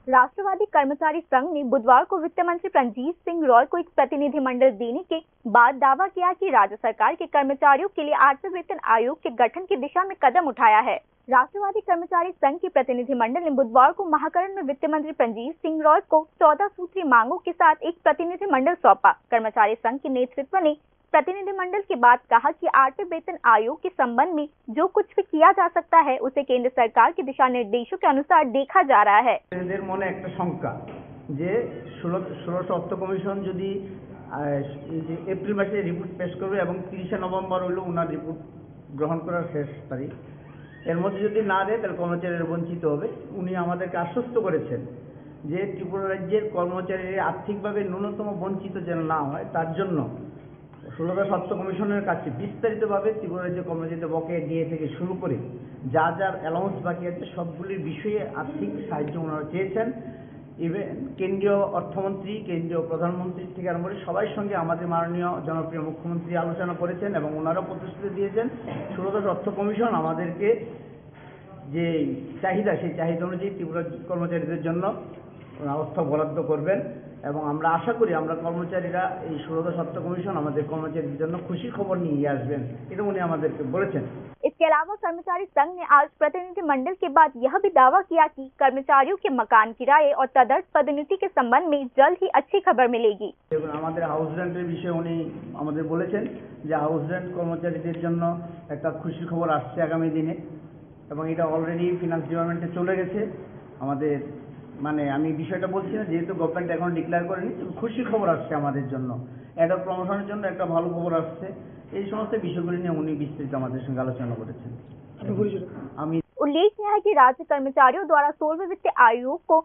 राष्ट्रवादी कर्मचारी संघ ने बुधवार को वित्त मंत्री प्रंजीत सिंह रॉय को एक प्रतिनिधिमंडल देने के बाद दावा किया कि राज्य सरकार के कर्मचारियों के लिए आठवें वेतन आयोग के गठन की दिशा में कदम उठाया है। राष्ट्रवादी कर्मचारी संघ के प्रतिनिधिमंडल ने बुधवार को महाकरण में वित्त मंत्री प्रंजीत सिंह रॉय को चौदह सूत्री मांगों के साथ एक प्रतिनिधिमंडल सौंपा। कर्मचारी संघ के नेतृत्व ने प्रतिनिधिमंडल के बाद कहा कि आठवें वेतन आयोग के संबंध में जो कुछ भी किया जा सकता है, उसे केंद्र सरकार के दिशा निर्देशों के अनुसार देखा जा रहा है। এদের মনে একটা শঙ্কা যে ষোলো ষোলোশো অর্থ কমিশন যদি আহ, এই যে এপ্রিল মাসে রিপোর্ট পেশ করবে এবং তিরিশে নভেম্বর হলো ওনার রিপোর্ট গ্রহণ করার শেষ তারিখ, এর মধ্যে যদি না দেয় তাহলে কর্মচারীরা বঞ্চিত হবে। উনি আমাদেরকে আশ্বস্ত করেছেন যে ত্রিপুরা রাজ্যের কর্মচারীরা আর্থিকভাবে ন্যূনতম বঞ্চিত যেন না হয়, তার জন্য ষোলোদশ অর্থ কমিশনের কাছে বিস্তারিতভাবে ত্রিপুরা রাজ্য কর্মচারীদের বকেয়া ডিএ থেকে শুরু করে যা যার অ্যালাউন্স বাকি আছে, সবগুলির বিষয়ে আর্থিক সাহায্য ওনারা চেয়েছেন। ইভেন কেন্দ্রীয় অর্থমন্ত্রী, কেন্দ্রীয় প্রধানমন্ত্রী থেকে আরম্ভ করে সবার সঙ্গে আমাদের মাননীয় জনপ্রিয় মুখ্যমন্ত্রী আলোচনা করেছেন এবং ওনারা প্রতিশ্রুতি দিয়েছেন ষোলোদশ অর্থ কমিশন আমাদেরকে যে চাহিদা, সেই চাহিদা অনুযায়ী ত্রিপুরা কর্মচারীদের জন্য ওনারা অর্থ বরাদ্দ করবেন। এবং আমরা আশা করি আমরা কর্মচারীরা এই ষোড়শ তথ্য কমিশন আমাদের কর্মচারীদের জন্য খুশির খবর নিয়ে আসবেন, এটা উনি আমাদেরকে বলেছেন। इसके अलावा कर्मचारी संघ ने आज प्रतिनिधिमंडल के बाद यह भी दावा किया कि कर्मचारियों के मकान किराए और तदर्थ पदोन्नति के संबंध में जल्द ही अच्छी खबर मिलेगी। এবং আমাদের হাউস রেন্টের বিষয়ে উনি আমাদের বলেছেন যে হাউস রেন্ট কর্মচারীদের জন্য একটা খুশির খবর আসছে আগামী দিনে, এবং এটা অলরেডি ফিনান্স ডিপার্টমেন্টে চলে গেছে। আমাদের, মানে, আমি বিষয়টা বলছি না, যেহেতু গভর্নমেন্ট এখনো ডিক্লেয়ার করেনি, তবে খুশির খবর আসছে আমাদের জন্য। অ্যাডহক প্রমোশনের জন্য একটা ভালো খবর আসছে। এই সমস্ত বিষয়গুলি নিয়ে উনি বিস্তারিত আমাদের সঙ্গে আলোচনা করেছেন। আমি उल्लेखनीय है कि राज्य कर्मचारियों द्वारा सोलहवें वित्त आयोग को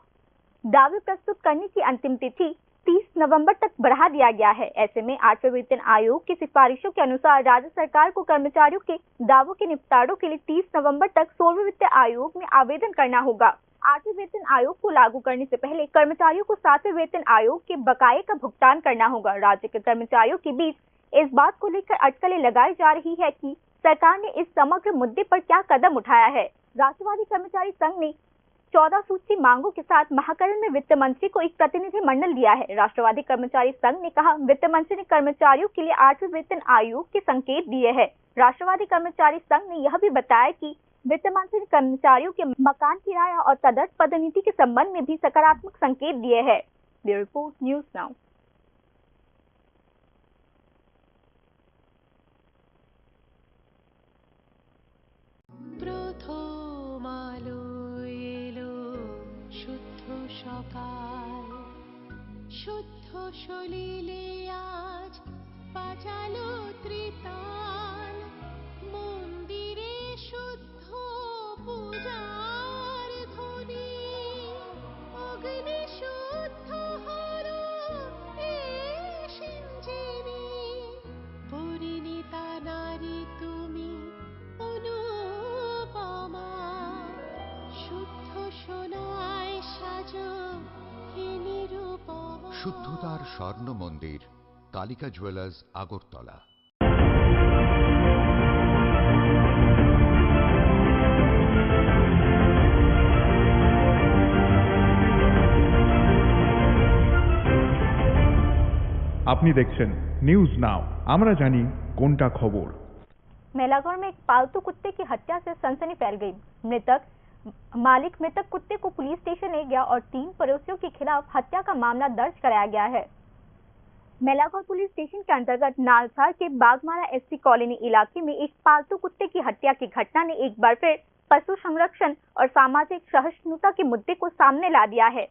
दावे प्रस्तुत करने की अंतिम तिथि तीस नवंबर तक बढ़ा दिया गया है। ऐसे में आठवें वेतन आयोग की सिफारिशों के अनुसार राज्य सरकार को कर्मचारियों के दावों के निपटारों के लिए तीस नवंबर तक सोलहवें वित्त आयोग में आवेदन करना होगा। आठवें वेतन आयोग को लागू करने से पहले कर्मचारियों को सातवें वेतन आयोग के बकाये का भुगतान करना होगा। राज्य के कर्मचारियों के बीच इस बात को लेकर अटकलें लगाई जा रही है कि सरकार ने इस समग्र मुद्दे पर क्या कदम उठाया है। राष्ट्रवादी कर्मचारी संघ ने चौदह सूची मांगों के साथ महाकरण में वित्त मंत्री को एक प्रतिनिधि मंडल दिया है। राष्ट्रवादी कर्मचारी संघ ने कहा, वित्त मंत्री ने कर्मचारियों के लिए आठवें वेतन आयोग के संकेत दिए हैं। राष्ट्रवादी कर्मचारी संघ ने यह भी बताया कि वित्त मंत्री ने कर्मचारियों के मकान किराया और तदर्थ पदोन्नति के संबंध में भी सकारात्मक संकेत दिए हैं। Bureau report, news now. প্রথম আলো এলো শুদ্ধ সকাল, শুদ্ধ সলিলে আজ বাজালো ত্রিতাল। মন্দিরে শুদ্ধ পূজার ধ্বনি, অগ্নি শুদ্ধ হলো এ সিঞ্জিনী। পরিণীতা নারী তুমি অনুপমা, শুদ্ধ সোনায় সাজো হে নিরুপমা। শুদ্ধতার স্বর্ণ মন্দির, কালিকা জুয়েলার্স, আগরতলা। আপনি দেখছেন নিউজ নাও, আমরা জানি কোনটা খবর। मेलाघर में एक पालतू कुत्ते की हत्या से सनसनी फैल गई। मृतक मालिक मृतक कुत्ते को पुलिस स्टेशन ले गया और तीन पड़ोसियों के खिलाफ हत्या का मामला दर्ज कराया गया है। मेलाघर पुलिस स्टेशन के अंतर्गत नालसार के बागमारा एससी कॉलोनी इलाके में एक पालतू कुत्ते की हत्या की घटना ने एक बार फिर पशु संरक्षण और सामाजिक सहिष्णुता के मुद्दे को सामने ला दिया है।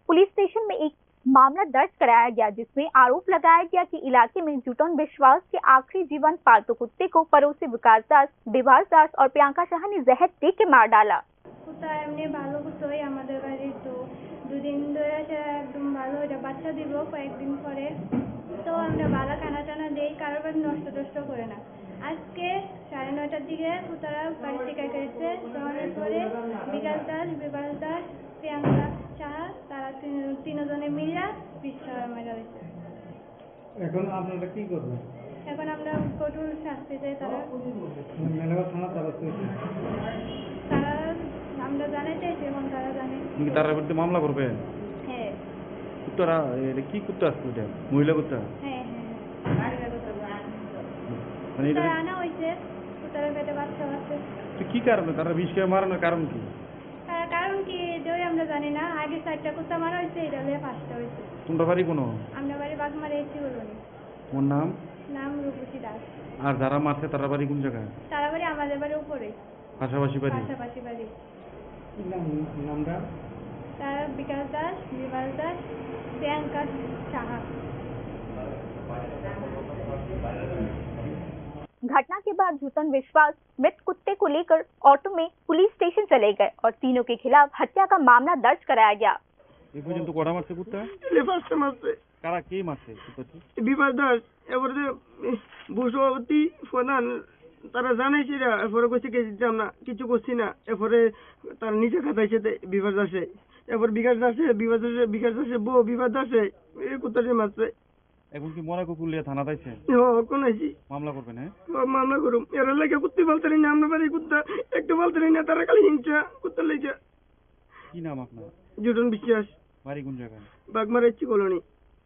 पुलिस स्टेशन में एक मामला दर्ज कराया गया, जिसमें आरोप लगाया गया कि इलाके में जुटन विश्वास के आखिरी जीवंत पालतू कुत्ते को पड़ोसी विकास दास, विभास दास और प्रियंका शाह ने जहर दे के मार डाला। কুত্তা এমনি ভালো কুত্তাই আমাদের বাড়ির, তো দুদিন ধরে সে একদম ভালো, এটা বাচ্চা দিব কয়েকদিন পরে। তো আমরা ভালো খানা টানা দেই, কারোর বাড়ি নষ্ট টষ্ট করে না। আজকে সাড়ে নয়টার দিকে কুত্তারা বাড়ি থেকে গেছে, যাওয়ার পরে বিকাশ দাস, বিভাস দাস, প্রিয়াঙ্কা সাহা, তারা তিন-, তিনজনে মিলে পিস্তল মারা হয়েছে। এখন আপনারা কি করবেন? এখন আমরা কঠোর শাস্তি চাই তারা। মেলাঘর থানা তারা তো তারা, আমরা জানাই চাইছি, এখন তারা জানে। তুমি কি তার বিরুদ্ধে মামলা করবে? হ্যাঁ। কুত্তারা, এটা কি কুত্তা আসতো এটা? মহিলা কুত্তা? হ্যাঁ, হ্যাঁ, হ্যাঁ। মানে এটা তারা আনা হয়েছে, তারা পেটে বাচ্চা আছে। তো কি কারণে তারা বিষ খেয়ে মারানোর কারণ কি? তারা কারণ কি, এটাই আমরা জানি না। আগে চারটা কুত্তা মারা হয়েছে, এটা হলে পাঁচটা হয়েছে। তোমরা বাড়ি কোনো? আমরা বাড়ি বাগমারা এসি কলোনি। তোমার নাম? নাম রূপসী দাস। আর যারা মারছে তারা বাড়ি কোন জায়গায়? তারা বাড়ি আমাদের বাড়ি উপরে। পাশাপাশি বাড়ি? পাশাপাশি বাড়ি। কি নাম, নামটা? তারা বিকাশ দাস, বিভাস দাস, প্রিয়াঙ্কা সাহা। घटना के बाद जुटन विश्वास मृत कुत्ते को लेकर ऑटो में पुलिस स्टेशन चले गए और तीनों के खिलाफ हत्या का मामला दर्ज कराया गया। এই পর্যন্ত কটা মারছে কুত্তা? এটা ফার্স্টে মারছে। কারা, কে মারছে কুত্তাটি? বিভাস দাস, এরপরে যে, এ, ভূসভাপতি প্রধান, তারা জানাইছে না, এরপরে কইছে কি দিতাম না, কিছু করছি না। এরপরে তার নিজে খাতাইছে তে বিভাস দাসে। এরপর বিকাশ দাসে, বিভাস দাসে, বিকাশ দাসে বউ, বিভাস দাসে, এই কুত্তাটি মারছে। এখন কি মরা কুকুর লিয়ে থানা পাইছে? হ্যাঁ, কোন আইছি? মামলা করবেন, হ্যাঁ? ও, মামলা করুম। এরা লাগে কুত্তি বলতে নেই না, আমরা বাড়ি কুত্তা, একটু বলতে নেই না, তারা খালি হিংসা, কুত্তা লেগে। কি নাম আপনার? জুটন বিশ্বাস। বাড়ি কোন জায়গায়? Bagmare Chigoloni.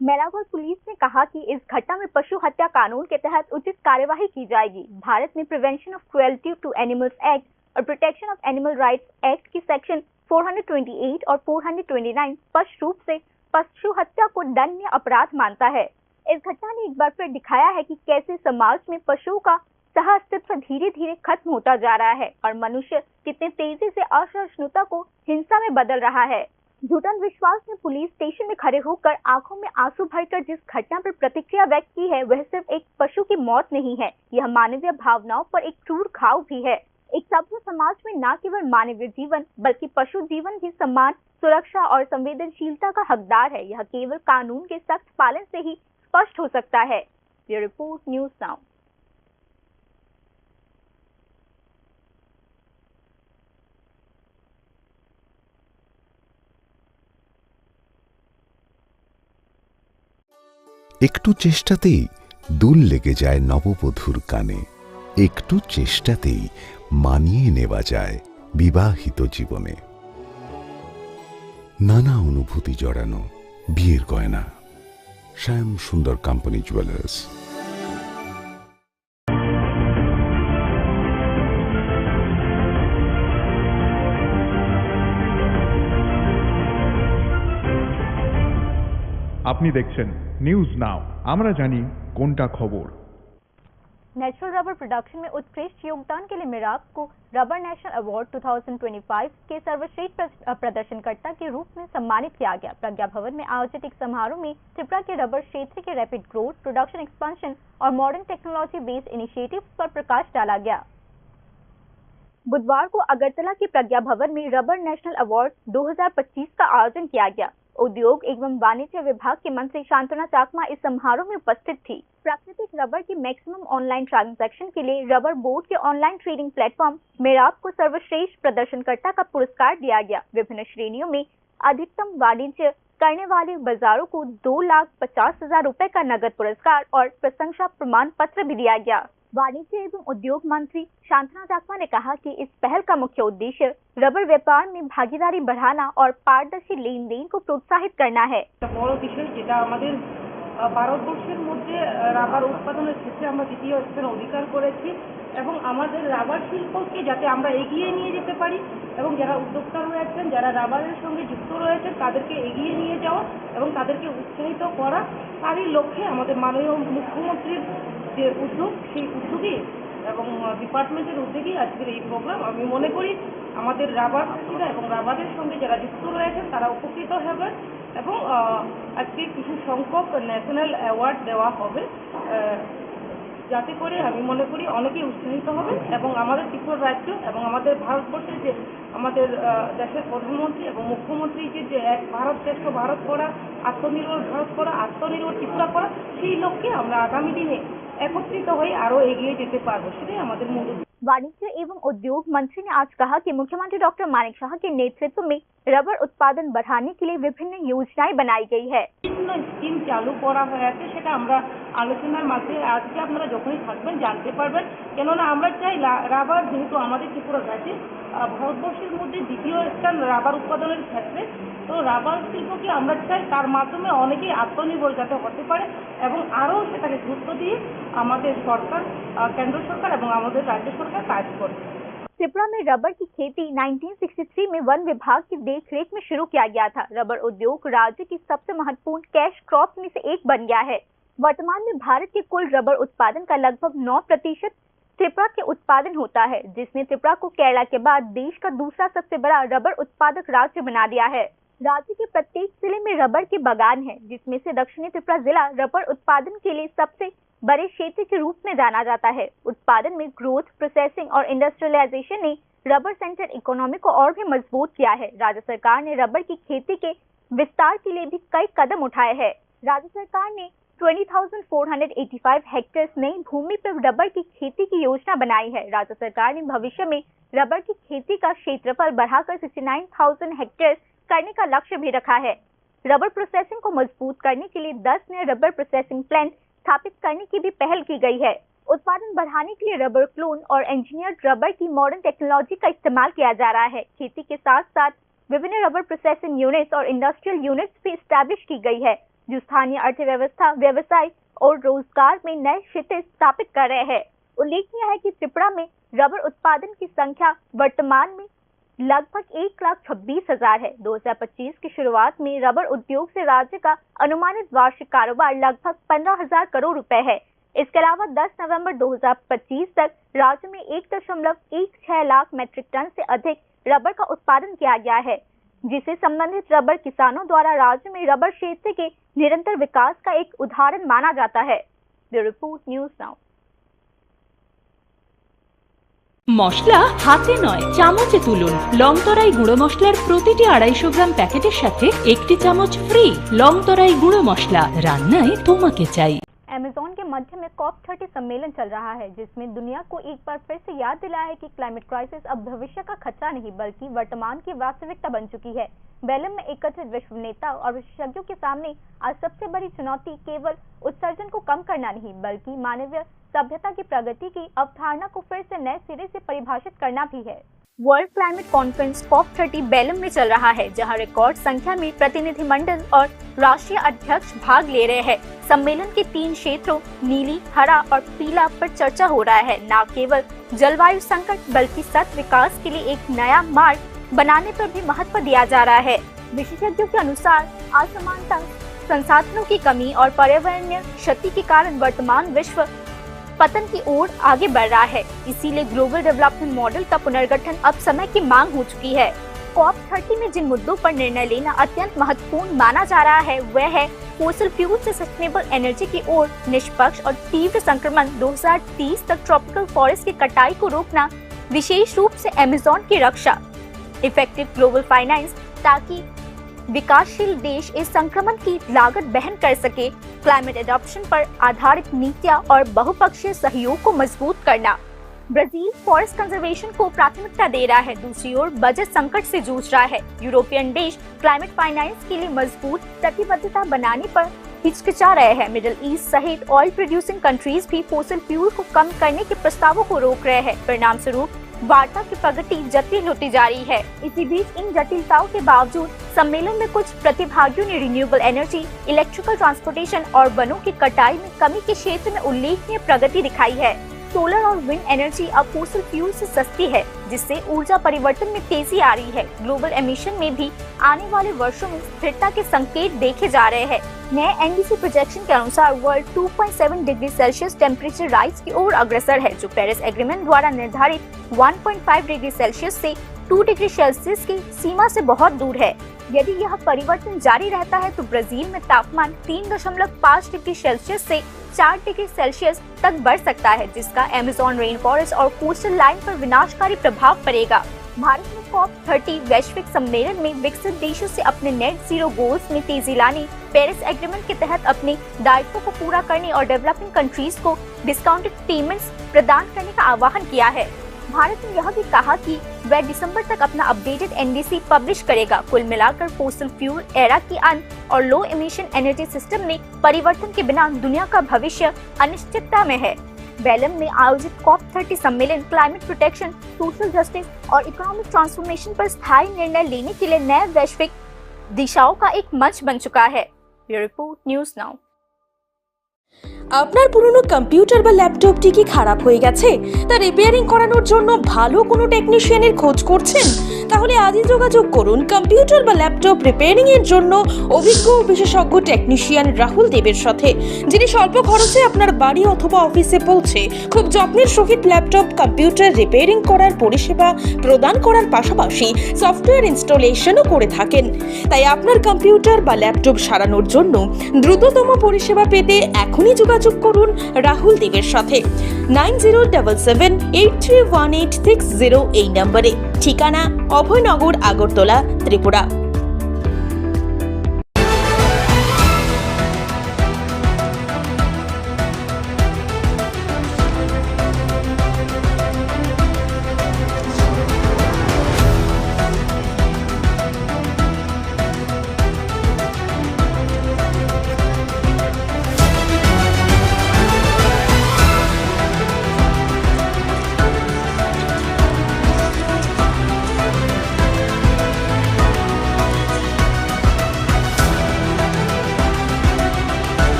मैलावल पुलिस ने कहा कि इस घटना में पशु हत्या कानून के तहत उचित कार्यवाही की जाएगी। भारत में prevention of cruelty to animals act और protection of animal rights act की section four hundred twenty eight और फ़ोर हंड्रेड ट्वेंटी नाइन स्पष्ट रूप से पशु हत्या को दंडनीय अपराध मानता है। इस घटना ने एक बार फिर दिखाया है कि कैसे समाज में पशुओं का सह अस्तित्व धीरे धीरे खत्म होता जा रहा है और मनुष्य कितने तेजी से असहिष्णुता को हिंसा में बदल रहा है। झूठन विश्वास ने पुलिस स्टेशन में खड़े होकर आंखों में आंसू भरकर जिस घटना पर प्रतिक्रिया व्यक्त की है, वह सिर्फ एक पशु की मौत नहीं है, यह मानवीय भावनाओं पर एक क्रूर घाव भी है। एक सभ्य समाज में न केवल मानवीय जीवन, बल्कि पशु जीवन भी सम्मान, सुरक्षा और संवेदनशीलता का हकदार है। यह केवल कानून के सख्त पालन से ही स्पष्ट हो सकता है। Bureau report, news now. একটু চেষ্টাতেই দুল লেগে যায় নববধূর কানে। একটু চেষ্টাতেই মানিয়ে নেওয়া যায় বিবাহিত জীবনে। নানা অনুভূতি জড়ানো বিয়ের গয়না। শ্যাম সুন্দর কোম্পানি জুয়েলার্স। আপনি দেখছেন নিউজ নাও, আমরা জানি কোনটা খবর। नेचुरल रबर प्रोडक्शन में उत्कृष्ट योगदान के लिए मेराब को rubber national award two thousand twenty five के सर्वश्रेष्ठ प्र-, अ, प्रदर्शनकर्ता के रूप में सम्मानित किया गया। प्रज्ञा भवन में आयोजित एक समारोह में त्रिपुरा के रबर क्षेत्र के रैपिड ग्रोथ, प्रोडक्शन एक्सपेंशन और मॉडर्न टेक्नोलॉजी बेस्ड इनिशिएटिव्स पर प्रकाश डाला गया। बुधवार को अगरतला के प्रज्ञा भवन में रबर नेशनल अवार्ड दो हज़ार पच्चीस का आयोजन किया गया। उद्योग एवं वाणिज्य विभाग के मंत्री शांतना चाकमा इस समारोह में उपस्थित थी। प्राकृतिक रबर की मैक्सिमम ऑनलाइन ट्रांजैक्शन के लिए रबर बोर्ड के ऑनलाइन ट्रेडिंग प्लेटफॉर्म मेराब को सर्वश्रेष्ठ प्रदर्शनकर्ता का पुरस्कार दिया गया। विभिन्न श्रेणियों में अधिकतम वाणिज्य करने वाले बाजारों को दो लाख पचास हजार रुपए का नगद पुरस्कार और प्रशंसा प्रमाण पत्र भी दिया गया। वाणिज्य एवं उद्योग मंत्री शांतना चाकमा ने कहा कि इस पहल का मुख्य उद्देश्य रबर व्यापार में भागीदारी बढ़ाना और पारदर्शी लेन देन को प्रोत्साहित करना है। একটা বড় বিষয়, যেটা আমাদের, আহ, ভারতবর্ষের মধ্যে, আহ, রাবার উৎপাদনের ক্ষেত্রে আমরা দ্বিতীয় স্থান অধিকার করেছি এবং আমাদের রাবার শিল্পকে যাতে আমরা এগিয়ে নিয়ে যেতে পারি এবং যারা উদ্যোক্তা রয়েছেন, যারা রাবারের সঙ্গে যুক্ত রয়েছেন, তাদেরকে এগিয়ে নিয়ে যাওয়া এবং তাদেরকে উৎসাহিত করা, তারই লক্ষ্যে আমাদের মাননীয় মুখ্যমন্ত্রীর যে উদ্যোগ, সেই উদ্যোগে এবং, আহ, ডিপার্টমেন্টের উদ্যোগেই আজকের এই প্রোগ্রাম। আমি মনে করি আমাদের রাবার চাষিরা এবং রাবারের সঙ্গে যারা যুক্ত রয়েছেন, তারা উপকৃত হবেন এবং, আহ, আজকে কিছু সংখ্যক ন্যাশনাল অ্যাওয়ার্ড দেওয়া হবে, আহ, যাতে করে আমি মনে করি অনেকেই উৎসাহিত হবেন এবং আমাদের ত্রিপুরা রাজ্য এবং আমাদের ভারতবর্ষের যে আমাদের, আহ, দেশের প্রধানমন্ত্রী এবং মুখ্যমন্ত্রী যে, যে এক ভারত শ্রেষ্ঠ ভারত করা, আত্মনির্ভর ভারত করা, আত্মনির্ভর ত্রিপুরা করা, সেই লক্ষ্যে আমরা আগামী দিনে একত্রিত হয়ে আরো এগিয়ে যেতে পারবো, সেটাই আমাদের মূল উদ্দেশ্য। वाणिज्य एवं उद्योग मंत्री ने आज कहा कि मुख्यमंत्री डॉक्टर मानिक साहा के नेतृत्व में रबर उत्पादन बढ़ाने के लिए विभिन्न योजनाएं बनाई गई है। বিভিন্ন স্কিম চালু করা হয়ে আছে, সেটা আমরা আলোচনার মাঝে আজকে আপনারা যখনই থাকবেন জানতে পারবেন। কেননা আমরা চাই লা-, রাবার যেহেতু আমাদের ত্রিপুরা রাজ্যে, আহ, ভারতবর্ষের মধ্যে দ্বিতীয় স্থান রাবার উৎপাদনের ক্ষেত্রে, তো রাবার শিল্পকে আমরা চাই তার মাধ্যমে অনেকেই আত্মনির্ভর যাতে হতে পারে এবং আরও সেটাকে গুরুত্ব দিয়ে আমাদের সরকার, আহ, কেন্দ্র সরকার এবং আমাদের রাজ্য সরকার কাজ করছে। त्रिपुरा में रबर की खेती नाइनटीन सिक्सटी थ्री में वन विभाग की देखरेख में शुरू किया गया था। रबर उद्योग राज्य की सबसे महत्वपूर्ण कैश क्रॉप में से एक बन गया है। वर्तमान में भारत के कुल रबर उत्पादन का लगभग नौ प्रतिशत त्रिपुरा के उत्पादन होता है, जिसमें त्रिपुरा को केरला के बाद देश का दूसरा सबसे बड़ा रबर उत्पादक राज्य बना दिया है। राज्य के प्रत्येक जिले में रबर के बागान हैं, जिसमें से दक्षिणी त्रिपुरा जिला रबर उत्पादन के लिए सबसे बड़े क्षेत्र के रूप में जाना जाता है। उत्पादन में ग्रोथ, प्रोसेसिंग और इंडस्ट्रियलाइजेशन ने रबर सेंटर इकोनॉमी को और भी मजबूत किया है। राज्य सरकार ने रबर की खेती के विस्तार के लिए भी कई कदम उठाए हैं। राज्य सरकार ने twenty thousand four hundred eighty five hectares नई भूमि पर रबर की खेती की योजना बनाई है। राज्य सरकार ने भविष्य में रबर की खेती का क्षेत्रफल बढ़ाकर सिक्सटी नाइन थाउजेंड हेक्टेयर्स करने का लक्ष्य भी रखा है। रबर प्रोसेसिंग को मजबूत करने के लिए दस नए रबर प्रोसेसिंग प्लांट स्थापित करने की भी पहल की गई है। उत्पादन बढ़ाने के लिए रबर क्लोन और इंजीनियर्ड रबर की मॉडर्न टेक्नोलॉजी का इस्तेमाल किया जा रहा है। खेती के साथ साथ विभिन्न रबर प्रोसेसिंग यूनिट्स और इंडस्ट्रियल यूनिट्स भी एस्टैब्लिश की गई है, जो स्थानीय अर्थव्यवस्था, व्यवसाय और रोजगार में नए क्षितिज स्थापित कर रहे हैं। उल्लेखनीय है कि त्रिपुरा में रबर उत्पादन की संख्या वर्तमान में लगभग एक लाख छब्बीस हजार है। दो हज़ार पच्चीस की शुरुआत में रबर उद्योग से राज्य का अनुमानित वार्षिक कारोबार लगभग पन्द्रह हज़ार करोड़ रुपए है। इसके अलावा दस नवंबर दो हज़ार पच्चीस तक राज्य में एक दशमलव एक छह लाख मीट्रिक टन से अधिक रबर का उत्पादन किया गया है, जिसे संबंधित रबर किसानों द्वारा राज्य में रबर क्षेत्र के निरंतर विकास का एक उदाहरण माना जाता है। Bureau report, news now. মশলা হাতে নয়, চামচে তুলুন। লংতরাই গুঁড়ো মশলার প্রতিটি আড়াইশো গ্রাম প্যাকেটের সাথে একটি চামচ ফ্রি। লংতরাই গুঁড়ো মশলা, রান্নায় তোমাকে চাই। अमेज़न के मध्य में कॉप थर्टी सम्मेलन चल रहा है, जिसमें दुनिया को एक बार फिर से याद दिलाया है कि क्लाइमेट क्राइसिस अब भविष्य का खतरा नहीं, बल्कि वर्तमान की वास्तविकता बन चुकी है। बेलम में एकत्रित विश्व नेता और विशेषज्ञों के सामने आज सबसे बड़ी चुनौती केवल उत्सर्जन को कम करना नहीं, बल्कि मानवीय सभ्यता की प्रगति की अवधारणा को फिर से नए सिरे से परिभाषित करना भी है। World climate conference COP thirty Belem में चल रहा है, जहां रिकॉर्ड संख्या में प्रतिनिधिमंडल और राष्ट्रीय अध्यक्ष भाग ले रहे हैं। सम्मेलन के तीन क्षेत्रों नीली, हरा और पीला पर चर्चा हो रहा है। न केवल जलवायु संकट, बल्कि सतत विकास के लिए एक नया मार्ग बनाने पर भी महत्व दिया जा रहा है। विशेषज्ञों के अनुसार, असमानता, संसाधनों की कमी और पर्यावरणीय क्षति के कारण वर्तमान विश्व पतन की ओर आगे बढ़ रहा है। इसीलिए ग्लोबल डेवलपमेंट मॉडल का पुनर्गठन अब समय की मांग हो चुकी है। कॉप थर्टी में जिन मुद्दों पर निर्णय लेना अत्यंत महत्वपूर्ण माना जा रहा है, वह है फोसिल फ्यूल से सस्टेनेबल एनर्जी की ओर निष्पक्ष और तीव्र संक्रमण, दो हज़ार तीस तक ट्रॉपिकल फॉरेस्ट की कटाई को रोकना, विशेष रूप से अमेज़न की रक्षा, इफेक्टिव ग्लोबल फाइनेंस, ताकि विकासशील देश इस संक्रमण की लागत वहन कर सके, क्लाइमेट एडॉप्शन पर आधारित नीतियां और बहुपक्षीय सहयोग को मजबूत करना। ब्राजील फॉरेस्ट कंजर्वेशन को प्राथमिकता दे रहा है, दूसरी ओर बजट संकट से जूझ रहा है। यूरोपियन देश क्लाइमेट फाइनेंस के लिए मजबूत प्रतिबद्धता बनाने पर हिचकिचा रहे हैं। मिडिल ईस्ट सहित ऑयल प्रोड्यूसिंग कंट्रीज भी फोसिल फ्यूल को कम करने के प्रस्तावों को रोक रहे हैं। परिणाम स्वरूप वार्ता की प्रगति जटिल होती जा रही है। इसी बीच इन जटिलताओं के बावजूद सम्मेलन में कुछ प्रतिभागियों ने रिन्यूएबल एनर्जी, इलेक्ट्रिकल ट्रांसपोर्टेशन और वनों की कटाई में कमी के क्षेत्र में उल्लेखनीय प्रगति दिखाई है। सोलर और विंड एनर्जी अब फोसिल फ्यूल से सस्ती है, जिससे ऊर्जा परिवर्तन में तेजी आ रही है। ग्लोबल एमिशन में भी आने वाले वर्षों में स्थिरता के संकेत देखे जा रहे हैं। नए एनडीसी प्रोजेक्शन के अनुसार world two point seven degree Celsius temperature rise की ओर अग्रसर है, जो पेरिस एग्रीमेंट द्वारा निर्धारित one point five degree Celsius से टू डिग्री सेल्सियस की सीमा से बहुत दूर है। यदि यह परिवर्तन जारी रहता है, तो ब्राजील में तापमान तीन दशमलव पाँच डिग्री सेल्सियस से चार डिग्री सेल्सियस तक बढ़ सकता है, जिसका अमेज़न रेन फॉरेस्ट और कोस्टल लाइन पर विनाशकारी प्रभाव पड़ेगा। भारत ने कॉप थर्टी वैश्विक सम्मेलन में विकसित देशों से अपने नेट जीरो गोल्स में तेजी लाने, पेरिस एग्रीमेंट के तहत अपने दायित्वों को पूरा करने और डेवलपिंग कंट्रीज को डिस्काउंटेड पेमेंट्स प्रदान करने का आह्वान किया है। भारत ने यह भी कहा कि वह दिसंबर तक अपना अपडेटेड एनडीसी पब्लिश करेगा। कुल मिलाकर फोसिल फ्यूल एरा के अंत और लो एमिशन एनर्जी सिस्टम में परिवर्तन के बिना दुनिया का भविष्य अनिश्चितता में है। बेलम में आयोजित कॉप थर्टी सम्मेलन क्लाइमेट प्रोटेक्शन, सोशल जस्टिस और इकोनॉमिक ट्रांसफॉर्मेशन पर स्थायी निर्णय लेने के लिए नए वैश्विक दिशाओं का एक मंच बन चुका है। Bureau report, news now. আপনার পুরনো কম্পিউটার বা ল্যাপটপটি কি খারাপ হয়ে গেছে? তা রিপেয়ারিং করানোর জন্য ভালো কোনো টেকনিশিয়ানের খোঁজ করছেন? তাহলে আজই যোগাযোগ করুন কম্পিউটার বা ল্যাপটপ রিপেয়ারিং এর জন্য অভিজ্ঞ ও বিশেষজ্ঞ টেকনিশিয়ান রাহুল দেবের সাথে, যিনি স্বল্প খরচে আপনার বাড়ি অথবা অফিসে পৌঁছে খুব যত্নের সহিত ল্যাপটপ কম্পিউটার রিপেয়ারিং করার পরিষেবা প্রদান করার পাশাপাশি সফটওয়্যার ইনস্টলেশনও করে থাকেন। তাই আপনার কম্পিউটার বা ল্যাপটপ সারানোর জন্য দ্রুততম পরিষেবা পেতে এখনই যোগাযোগ করুন রাহুল দেবের সাথে nine zero double seven eight three one eight six zero এই নম্বরে। ঠিকানা অভয়নগর, আগরতলা, ত্রিপুরা।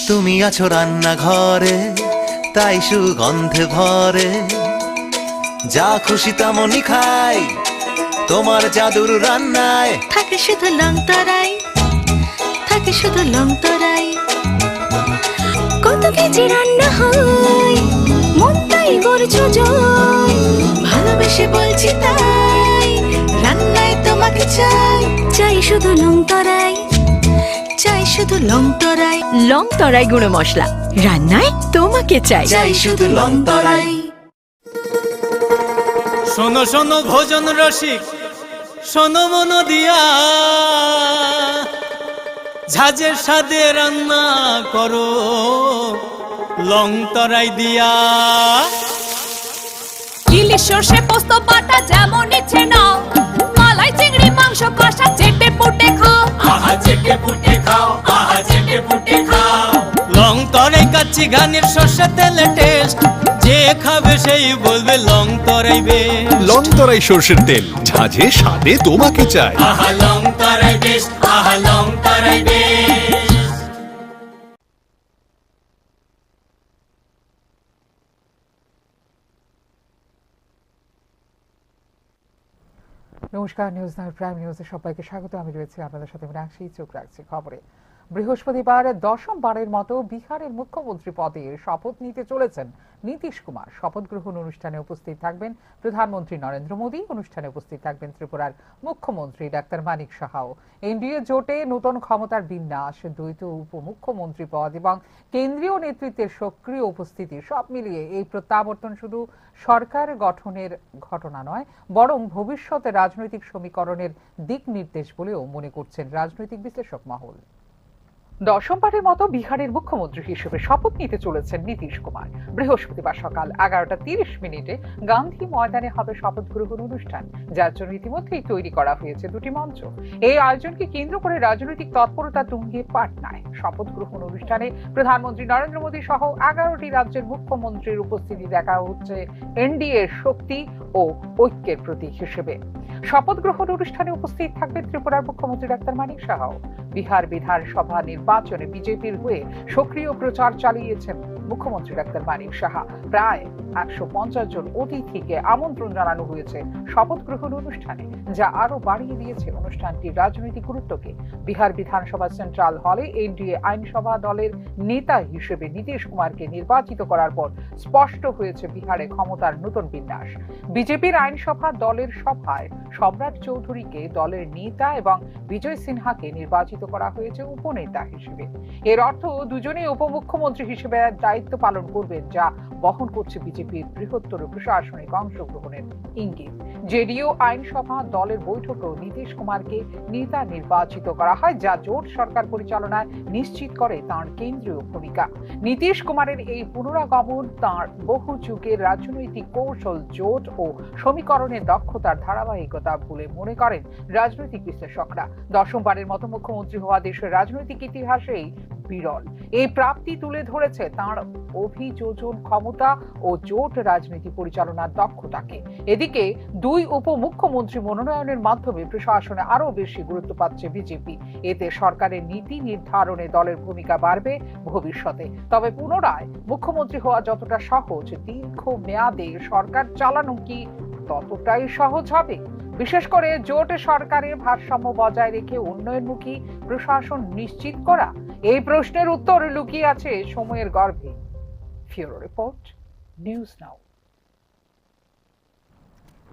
তুমি আছো রান্নাঘরে, তাই সুগন্ধে ভরে। যা খুশি তেমনই খাই, তোমার জাদুর রান্নায়। থাকে শুধু লং তরাই, থাকে শুধু লং তরাই। কত কেজি রান্না হয়, মনটাই করছো জয়। ভালোবেসে বলছি তাই, রান্নায় তোমাকে চাই। চাই শুধু লং তরাই, চাই শুধু লং তরাই। লং তরাই গুঁড়ো মশলা, রান্নায় তোমাকে চাই। চাই শুধু লং তরাই। শোনো শোনো ভোজন রসিক, শোনো মন দিয়া, ঝাঁঝের স্বাদে রান্না করো লং তরাই দিয়া। ইলিশ সর্ষে পোস্ত বাটা যেমন ইচ্ছে নাও, মালাই চিংড়ি মাংস কষা চেটে পুটে খাও। আহা চেটে পুটে খাও, আহা চেটে পুটে খাও। লং তরাই কাচ্চি ঘানির সর্ষে তেলে টেস্ট, যে খাবে সেই বলবে লং তরাই বেশ। লং তরাই সর্ষের তেল, ঝাঁঝে স্বাদে তোমাকে চাই। আহা লং তরাই বেশ, আহা লং তরাই বেশ। নমস্কার, নিউজ নাইট প্রাইম নিউজে সবাইকে স্বাগত। আমি রয়েছি আপনাদের সাথে মীনাক্ষী। চোখ রাখছি খবরে। বৃহস্পতিবার দশম বারের মতো বিহারের মুখ্যমন্ত্রী পদে শপথ নিতে চলেছেন নীতিশ কুমার। শপথ গ্রহণ অনুষ্ঠানে উপস্থিত থাকবেন প্রধানমন্ত্রী নরেন্দ্র মোদী। অনুষ্ঠানে উপস্থিত থাকবেন ত্রিপুরার মুখ্যমন্ত্রী ডাক্তার মানিক সাহাও। এনডিএ জোটে নতুন ক্ষমতার বিন্যাস, দ্বৈত উপমুখ্যমন্ত্রী পদ এবং কেন্দ্রীয় নেতৃত্বের সক্রিয় উপস্থিতি, সব মিলিয়ে এই প্রত্যাবর্তন শুধু সরকার গঠনের ঘটনা নয়, বরং ভবিষ্যতে রাজনৈতিক সমীকরণের দিক নির্দেশ বলেও মনে করছেন রাজনৈতিক বিশ্লেষক মহল। দশমবারের মতো বিহারের মুখ্যমন্ত্রী হিসেবে শপথ নিতে চলেছেন নীতিশ কুমার। বৃহস্পতিবার সকাল এগারোটা তিরিশ মিনিটে গান্ধী ময়দানে হবে শপথ গ্রহণ অনুষ্ঠান, যার জন্য ইতিমধ্যেই তৈরি করা হয়েছে দুটি মঞ্চ। এই আয়োজনকে কেন্দ্র করে রাজনৈতিক তৎপরতা তুঙ্গে পাটনায়। শপথ গ্রহণ অনুষ্ঠানে প্রধানমন্ত্রী নরেন্দ্র মোদী সহ এগারোটি রাজ্যের মুখ্যমন্ত্রীর উপস্থিতি দেখা হচ্ছে এনডিএর শক্তি ও ঐক্যের প্রতীক হিসেবে। শপথ গ্রহণ অনুষ্ঠানে উপস্থিত থাকবেন ত্রিপুরার মুখ্যমন্ত্রী ডাক্তার মানিক সাহাও। বিহার বিধানসভা নির্বাচনে বিজেপির হয়ে সক্রিয় প্রচার চালিয়েছেন মুখ্যমন্ত্রী ডাক্তার মানিক সাহা। প্রায় একশো পঞ্চাশ জন অতিথিকে আমন্ত্রণ জানানো হয়েছে শপথ গ্রহণ অনুষ্ঠানে, যা আরও বাড়িয়ে দিয়েছে অনুষ্ঠানটির রাজনৈতিক গুরুত্বকে। বিহার বিধানসভা সেন্ট্রাল হলে এনডিএ আইনসভা দলের নেতা হিসেবে নীতিশ কুমারকে নির্বাচিত করার পর স্পষ্ট হয়েছে বিহারে ক্ষমতার নতুন বিন্যাস। বিজেপির আইনসভা দলের সভায় সম্রাট চৌধুরীকে দলের নেতা এবং বিজয় সিনহাকে নির্বাচিত করা হয়েছে উপনেতা হিসেবে। এর অর্থ দুজনেই উপমুখ্যমন্ত্রী হিসেবে দায়িত্ব পালন করবেন, যা বহন করছে বিজেপির বৃহত্তর প্রশাসনিক অংশগ্রহণের ইঙ্গিত। জেডিইউ আইনসভা দলের বৈঠকেও নীতিশ কুমারকে নেতা নির্বাচিত করা হয়, যা জোট সরকার পরিচালনায় নিশ্চিত করে তাঁর কেন্দ্রীয় ভূমিকা। নীতিশ কুমারের এই পুনরাগমন তাঁর বহু যুগের রাজনৈতিক কৌশল, জোট ও সমীকরণের দক্ষতার ধারাবাহিকতা বলে মনে করেন রাজনৈতিক বিশ্লেষকরা। দশমবারের মতো মুখ্যমন্ত্রী হওয়া দেশের রাজনৈতিক ইতিহাসেই বিরল। এই প্রাপ্তি তুলে ধরেছে তাঁর অভিযোজন ক্ষমতা ও জোট রাজনীতি পরিচালনার দক্ষতাকে। এদিকে দুই উপমুখ্যমন্ত্রী মনোনয়নের মাধ্যমে প্রশাসনে আরও বেশি গুরুত্ব পাচ্ছে বিজেপি। এতে সরকারের নীতি নির্ধারণে দলের ভূমিকা বাড়বে ভবিষ্যতে। তবে পুনরায় মুখ্যমন্ত্রী হওয়া যতটা সহজ, দীর্ঘ মেয়াদে সরকার চালানো কি ততটাই সহজ হবে? বিশেষ করে জোট সরকারের ভারসাম্য বজায় রেখে উন্নয়নমুখী প্রশাসন নিশ্চিত করা, এই প্রশ্নের উত্তর লুকিয়ে আছে সময়ের গর্ভে। ফিউরো রিপোর্ট, নিউজ নাও।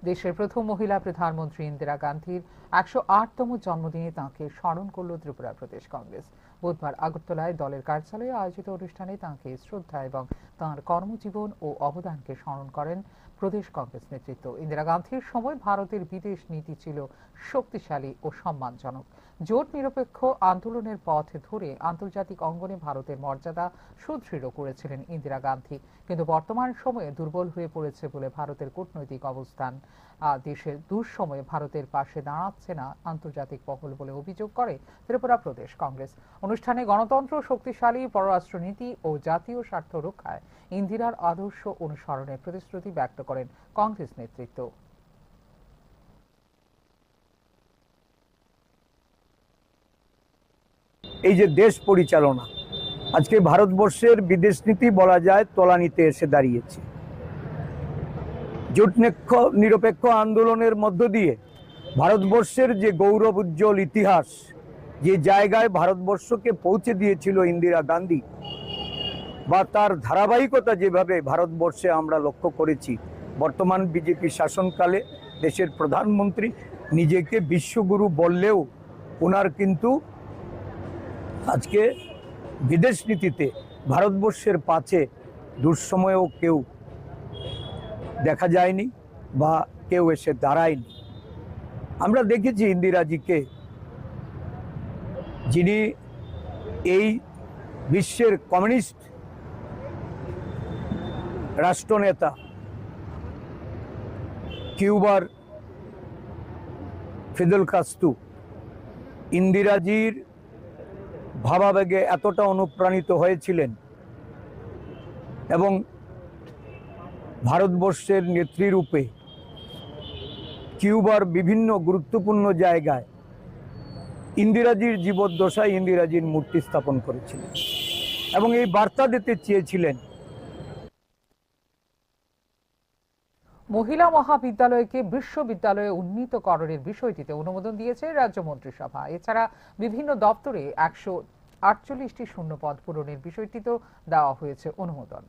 দেশের প্রথম মহিলা প্রধানমন্ত্রী ইন্দিরা গান্ধীর একশো আটতম জন্মদিনে তাঁকে স্মরণ করল ত্রিপুরা প্রদেশ কংগ্রেস। বুধবার আগরতলায় দলের কার্যালয়ে আয়োজিত অনুষ্ঠানে তাঁকে শ্রদ্ধা এবং তাঁর কর্মজীবন ও অবদানকে স্মরণ করেন প্রদেশ কংগ্রেস নেতৃত্ব। ইন্দিরা গান্ধীর সময় ভারতের বিদেশ নীতি ছিল শক্তিশালী ও সম্মানজনক। জোট নিরপেক্ষ আন্দোলনের পথ ধরে আন্তর্জাতিক অঙ্গনে ভারতের মর্যাদা সুদৃঢ় করেছিলেন ইন্দিরা গান্ধী। কিন্তু বর্তমান সময়ে দুর্বল হয়ে পড়েছে বলে ভারতের কূটনৈতিক অবস্থান, আহ, দেশের দুঃসময়ে ভারতের পাশে দাঁড়াচ্ছে না আন্তর্জাতিক মহল বলে অভিযোগ করে ত্রিপুরা প্রদেশ কংগ্রেস। অনুষ্ঠানে গণতন্ত্র, শক্তিশালী পররাষ্ট্রনীতি ও জাতীয় স্বার্থ রক্ষায় ইন্দিরার আদর্শ অনুসরণের প্রতিশ্রুতি ব্যক্ত করেন কংগ্রেস নেতৃত্ব। এই যে দেশ পরিচালনা, আজকে ভারতবর্ষের বিদেশ নীতি বলা যায় তলানিতে এসে দাঁড়িয়েছে। জোট নিক্ষ-, নিরপেক্ষ আন্দোলনের মধ্য দিয়ে ভারতবর্ষের যে গৌরব উজ্জ্বল ইতিহাস, যে জায়গায় ভারতবর্ষকে পৌঁছে দিয়েছিল ইন্দিরা গান্ধী, বা তার ধারাবাহিকতা যেভাবে ভারতবর্ষে আমরা লক্ষ্য করেছি, বর্তমান বিজেপি শাসনকালে দেশের প্রধানমন্ত্রী নিজেকে বিশ্বগুরু বললেও ওনার কিন্তু আজকে বিদেশ নীতিতে ভারতবর্ষের পাশে দুঃসময়েও কেউ দেখা যায়নি বা কেউ এসে দাঁড়ায়নি। আমরা দেখেছি ইন্দিরাজিকে, যিনি এই বিশ্বের কমিউনিস্ট রাষ্ট্রনেতা কিউবার ফিদেল কাস্ত্রো ইন্দিরাজির ভাবাবেগে এতটা অনুপ্রাণিত হয়েছিলেন এবং ভারতবর্ষের নেত্রীরূপে কিউবার বিভিন্ন গুরুত্বপূর্ণ জায়গায় ইন্দিরাজির জীবদ্দশায় ইন্দিরাজির মূর্তি স্থাপন করেছিলেন এবং এই বার্তা দিতে চেয়েছিলেন। মহিলা মহাবিদ্যালয়কে বিশ্ববিদ্যালয়ে উন্নীতকরণের বিষয়টিতে অনুমোদন দিয়েছে রাজ্য মন্ত্রিসভা। এছাড়া বিভিন্ন দপ্তরে একশো আটচল্লিশটি শূন্যপদ পূরণের বিষয়টিতেও দেওয়া হয়েছে অনুমোদন।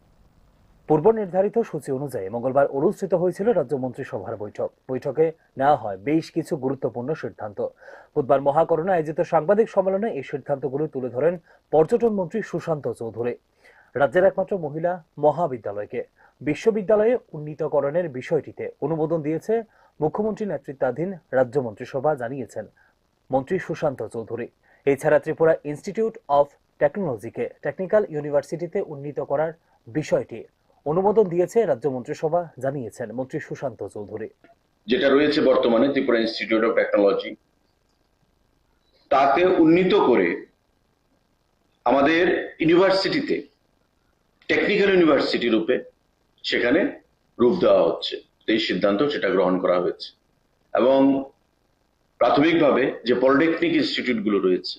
পূর্ব নির্ধারিত সূচি অনুযায়ী মঙ্গলবার অনুষ্ঠিত হয়েছিল রাজ্য মন্ত্রিসভার বৈঠক। বৈঠকে নেওয়া হয় বেশ কিছু গুরুত্বপূর্ণ সিদ্ধান্ত। বুধবার মহাকরণে আয়োজিত সাংবাদিক সম্মেলনে এই সিদ্ধান্তগুলো তুলে ধরেন পর্যটন মন্ত্রী সুশান্ত চৌধুরী। রাজ্যের একমাত্র মহিলা মহাবিদ্যালয়কে বিশ্ববিদ্যালয়ে উন্নীতকরণের বিষয়টিতে অনুমোদন দিয়েছে মুখ্যমন্ত্রী নেতৃত্বাধীন রাজ্য মন্ত্রিসভা, জানিয়েছেন মন্ত্রী সুশান্ত চৌধুরী। এছাড়া ত্রিপুরা ইনস্টিটিউট অফ টেকনোলজিকে টেকনিক্যাল ইউনিভার্সিটিতে উন্নীত করার বিষয়টি অনুমোদন দিয়েছে রাজ্য মন্ত্রিসভা, জানিয়েছেন মন্ত্রী সুশান্ত চৌধুরী। যেটা রয়েছে বর্তমানে ত্রিপুরা ইনস্টিটিউট অফ টেকনোলজি, তাকে উন্নীত করে আমাদের ইউনিভার্সিটিতে, টেকনিক্যাল ইউনিভার্সিটি রূপে সেখানে রূপ দেওয়া হচ্ছে। এই সিদ্ধান্ত সেটা গ্রহণ করা হয়েছে এবং প্রাথমিকভাবে যে পলিটেকনিক ইনস্টিটিউটগুলো রয়েছে,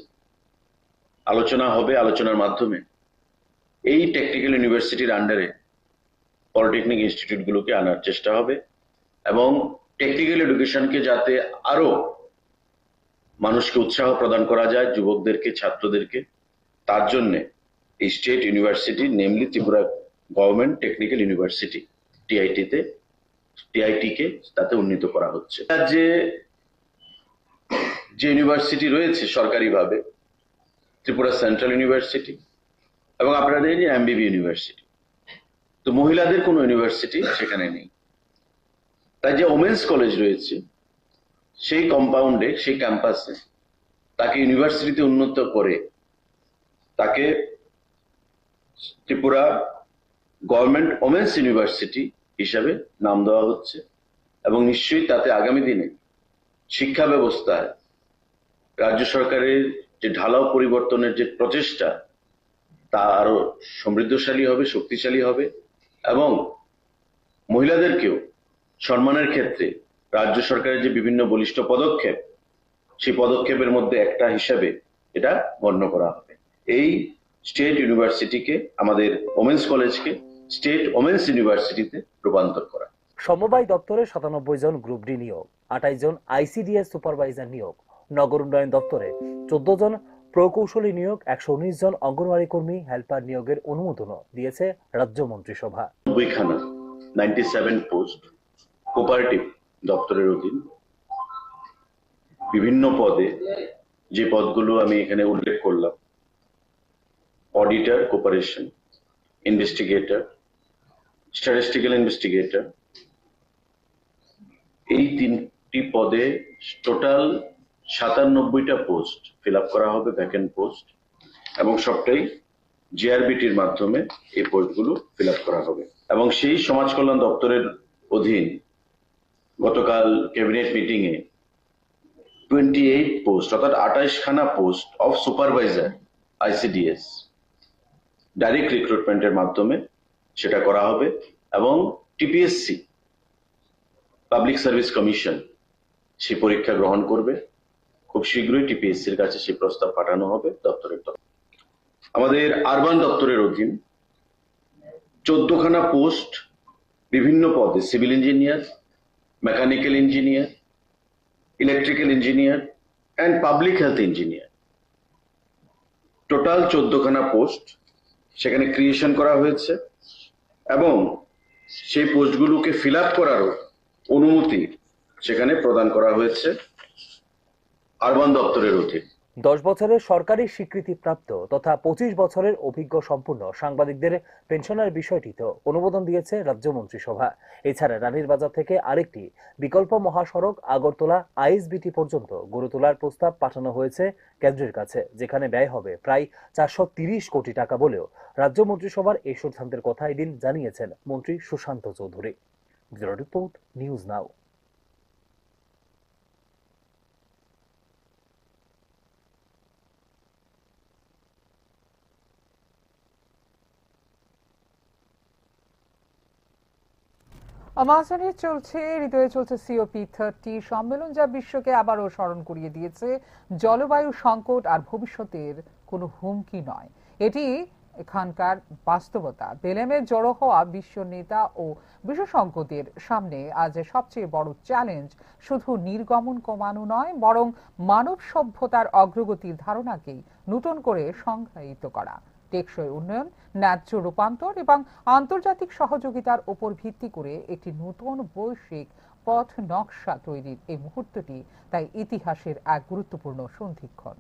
আলোচনা হবে, আলোচনার মাধ্যমে এই টেকনিক্যাল ইউনিভার্সিটির আন্ডারে পলিটেকনিক ইনস্টিটিউটগুলোকে আনার চেষ্টা হবে এবং টেকনিক্যাল এডুকেশনকে যাতে আরও মানুষকে উৎসাহ প্রদান করা যায়, যুবকদেরকে, ছাত্রদেরকে, তার জন্যে এই state university, namely Tripura government technical university, টিআইটিতে, টিআইটিকে তাতে উন্নীত করা হচ্ছে। রাজ্যে যে ইউনিভার্সিটি রয়েছে সরকারিভাবে, ত্রিপুরা সেন্ট্রাল ইউনিভার্সিটি এবং আপনারা জানেন যে এমবিবি ইউনিভার্সিটি, তো মহিলাদের কোনো ইউনিভার্সিটি সেখানে নেই। তাই যে ওমেন্স কলেজ রয়েছে, সেই কম্পাউন্ডে, সেই ক্যাম্পাসে তাকে ইউনিভার্সিটিতে উন্নীত করে তাকে ত্রিপুরা গভর্নমেন্ট ওমেন্স ইউনিভার্সিটি হিসাবে নাম দেওয়া হচ্ছে এবং নিশ্চয়ই তাতে আগামী দিনে শিক্ষা ব্যবস্থায় রাজ্য সরকারের যে ঢালাও পরিবর্তনের যে প্রচেষ্টা, তা আরো সমৃদ্ধশালী হবে, শক্তিশালী হবে এবং মহিলাদেরকেও সম্মানের ক্ষেত্রে রাজ্য সরকারের যে বিভিন্ন বলিষ্ঠ পদক্ষেপ, সেই পদক্ষেপের মধ্যে একটা হিসাবে এটা গণ্য করা হবে। এই স্টেট ইউনিভার্সিটিকে, আমাদের ওমেন্স কলেজকে স্টেট ওমেন্স ইউনিভার্সিটিতে রূপান্তর করা। সমবায় দপ্তরে সাতানব্বই জন গ্রুপ ডি নিয়োগ, আঠাইশ জন আইসিডিএস সুপারভাইজার নিয়োগ, নগর উন্নয়ন দপ্তরে চোদ্দ জন প্রকৌশলী নিয়োগ, একশো উনিশ জন অঙ্গনওয়াড়ি কর্মী হেল্পার নিয়োগের অনুমোদনও দিয়েছে রাজ্য মন্ত্রিসভা। নব্বইখানা, নাইনটি সেভেন পোস্ট কোপারেটিভ দপ্তরের অধীন বিভিন্ন পদে, যে পদগুলো আমি এখানে উল্লেখ করলাম, auditor cooperation, investigator, statistical investigator, এই তিনটি পদে টোটাল সাতানব্বইটা পোস্ট ফিল আপ করা হবে, ভ্যাকেন্ট পোস্ট, এবং সবটাই জিআরবিটির মাধ্যমে এই পোস্টগুলো ফিল আপ করা হবে। এবং সেই সমাজ কল্যাণ দপ্তরের অধীন গতকাল ক্যাবিনেট মিটিংয়ে টোয়েন্টি এইট পোস্ট, অর্থাৎ আঠাইশখানা post of supervisor ICDS direct রিক্রুটমেন্টের মাধ্যমে সেটা করা হবে এবং টিপিএসসি, পাবলিক সার্ভিস কমিশন, সেই পরীক্ষা গ্রহণ করবে। খুব শীঘ্রই টিপিএসসির কাছে সেই প্রস্তাব পাঠানো হবে দপ্তরের তরফ। আমাদের আরবান দপ্তরের অধীন চোদ্দখানা পোস্ট, বিভিন্ন পদে, civil engineer, mechanical engineer, electrical engineer and public health engineer, total চোদ্দখানা পোস্ট সেখানে ক্রিয়েশন করা হয়েছে এবং সেই পোস্টগুলোকে ফিল আপ করারও অনুমতি সেখানে প্রদান করা হয়েছে আরবান দপ্তরের অধীন। দশ বছরের সরকারি স্বীকৃতিপ্রাপ্ত তথা পঁচিশ বছরের অভিজ্ঞ সম্পূর্ণ সাংবাদিকদের পেনশনের বিষয়টিতেও অনুমোদন দিয়েছে রাজ্য মন্ত্রিসভা। এছাড়া রানীর বাজার থেকে আরেকটি বিকল্প মহাসড়ক আগরতলা আইএসবিটি পর্যন্ত গড়ে তোলার প্রস্তাব পাঠানো হয়েছে কেন্দ্রের কাছে, যেখানে ব্যয় হবে প্রায় চারশো তিরিশ কোটি টাকা বলেও রাজ্য মন্ত্রিসভার এই সিদ্ধান্তের কথা এদিন জানিয়েছেন মন্ত্রী Sushanta Chowdhury. Bureau report, news now. আমাজনে চলছে, হৃদয়ে চলছে সিওপি থার্টি সম্মেলন, যা বিশ্বকে আবারও স্মরণ করিয়ে দিয়েছে জলবায়ু সংকট আর ভবিষ্যতের কোনো হুমকি নয়। এটি এখানকার বাস্তবতা। বেলেমে জড়ো হওয়া বিশ্ব নেতা ও বিশেষজ্ঞদের সামনে আজ সবচেয়ে বড় চ্যালেঞ্জ শুধু নির্গমন কমানো নয়, বরং মানব সভ্যতার অগ্রগতির ধারণাকেই নতুন করে সংজ্ঞায়িত করা। টেকসই উন্নয়ন, ন্যায্য রূপান্তর এবং আন্তর্জাতিক সহযোগিতার উপর ভিত্তি করে একটি নতুন বৈশ্বিক পথ নকশা তৈরির এই মুহূর্তটি তাই ইতিহাসের এক গুরুত্বপূর্ণ সন্ধিক্ষণ।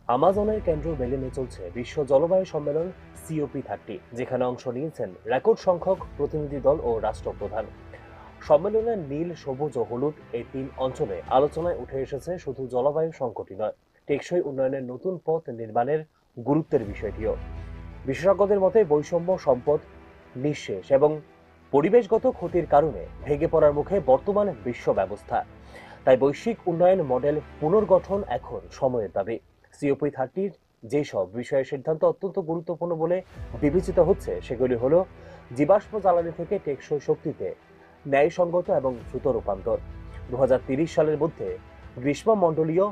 আমাজনের কেন্দ্র বেলেমে চলছে বিশ্ব জলবায়ু সম্মেলন সিওপি থার্টি, যেখানে অংশ নিয়েছেন রেকর্ড সংখ্যক প্রতিনিধি দল ও রাষ্ট্রপ্রধান। সম্মেলনে নীল, সবুজ ও হলুদ এই তিন অঞ্চলে আলোচনায় উঠে এসেছে শুধু জলবায়ু সংকটই নয়, টেকসই উন্নয়নের নতুন পথ নির্মাণের গুরুত্বের বিষয়টিও। বিশেষজ্ঞদের মতে বৈষম্য, সম্পদ নিঃশেষ এবং পরিবেশগত ক্ষতির কারণে ভেঙে পড়ার মুখে বর্তমান বিশ্ব ব্যবস্থা। তাই বৈশ্বিক উন্নয়ন মডেল পুনর্গঠন এখন সময়ের দাবি। সিওপি থার্টির যেসব বিষয়ে সিদ্ধান্ত অত্যন্ত গুরুত্বপূর্ণ বলে বিবেচিত হচ্ছে, সেগুলি হলো জীবাশ্ম জ্বালানি থেকে টেকসই শক্তিতে ন্যায়সঙ্গত এবং দ্রুত রূপান্তর, দু হাজার তিরিশ সালের মধ্যে গ্রীষ্মমণ্ডলীয়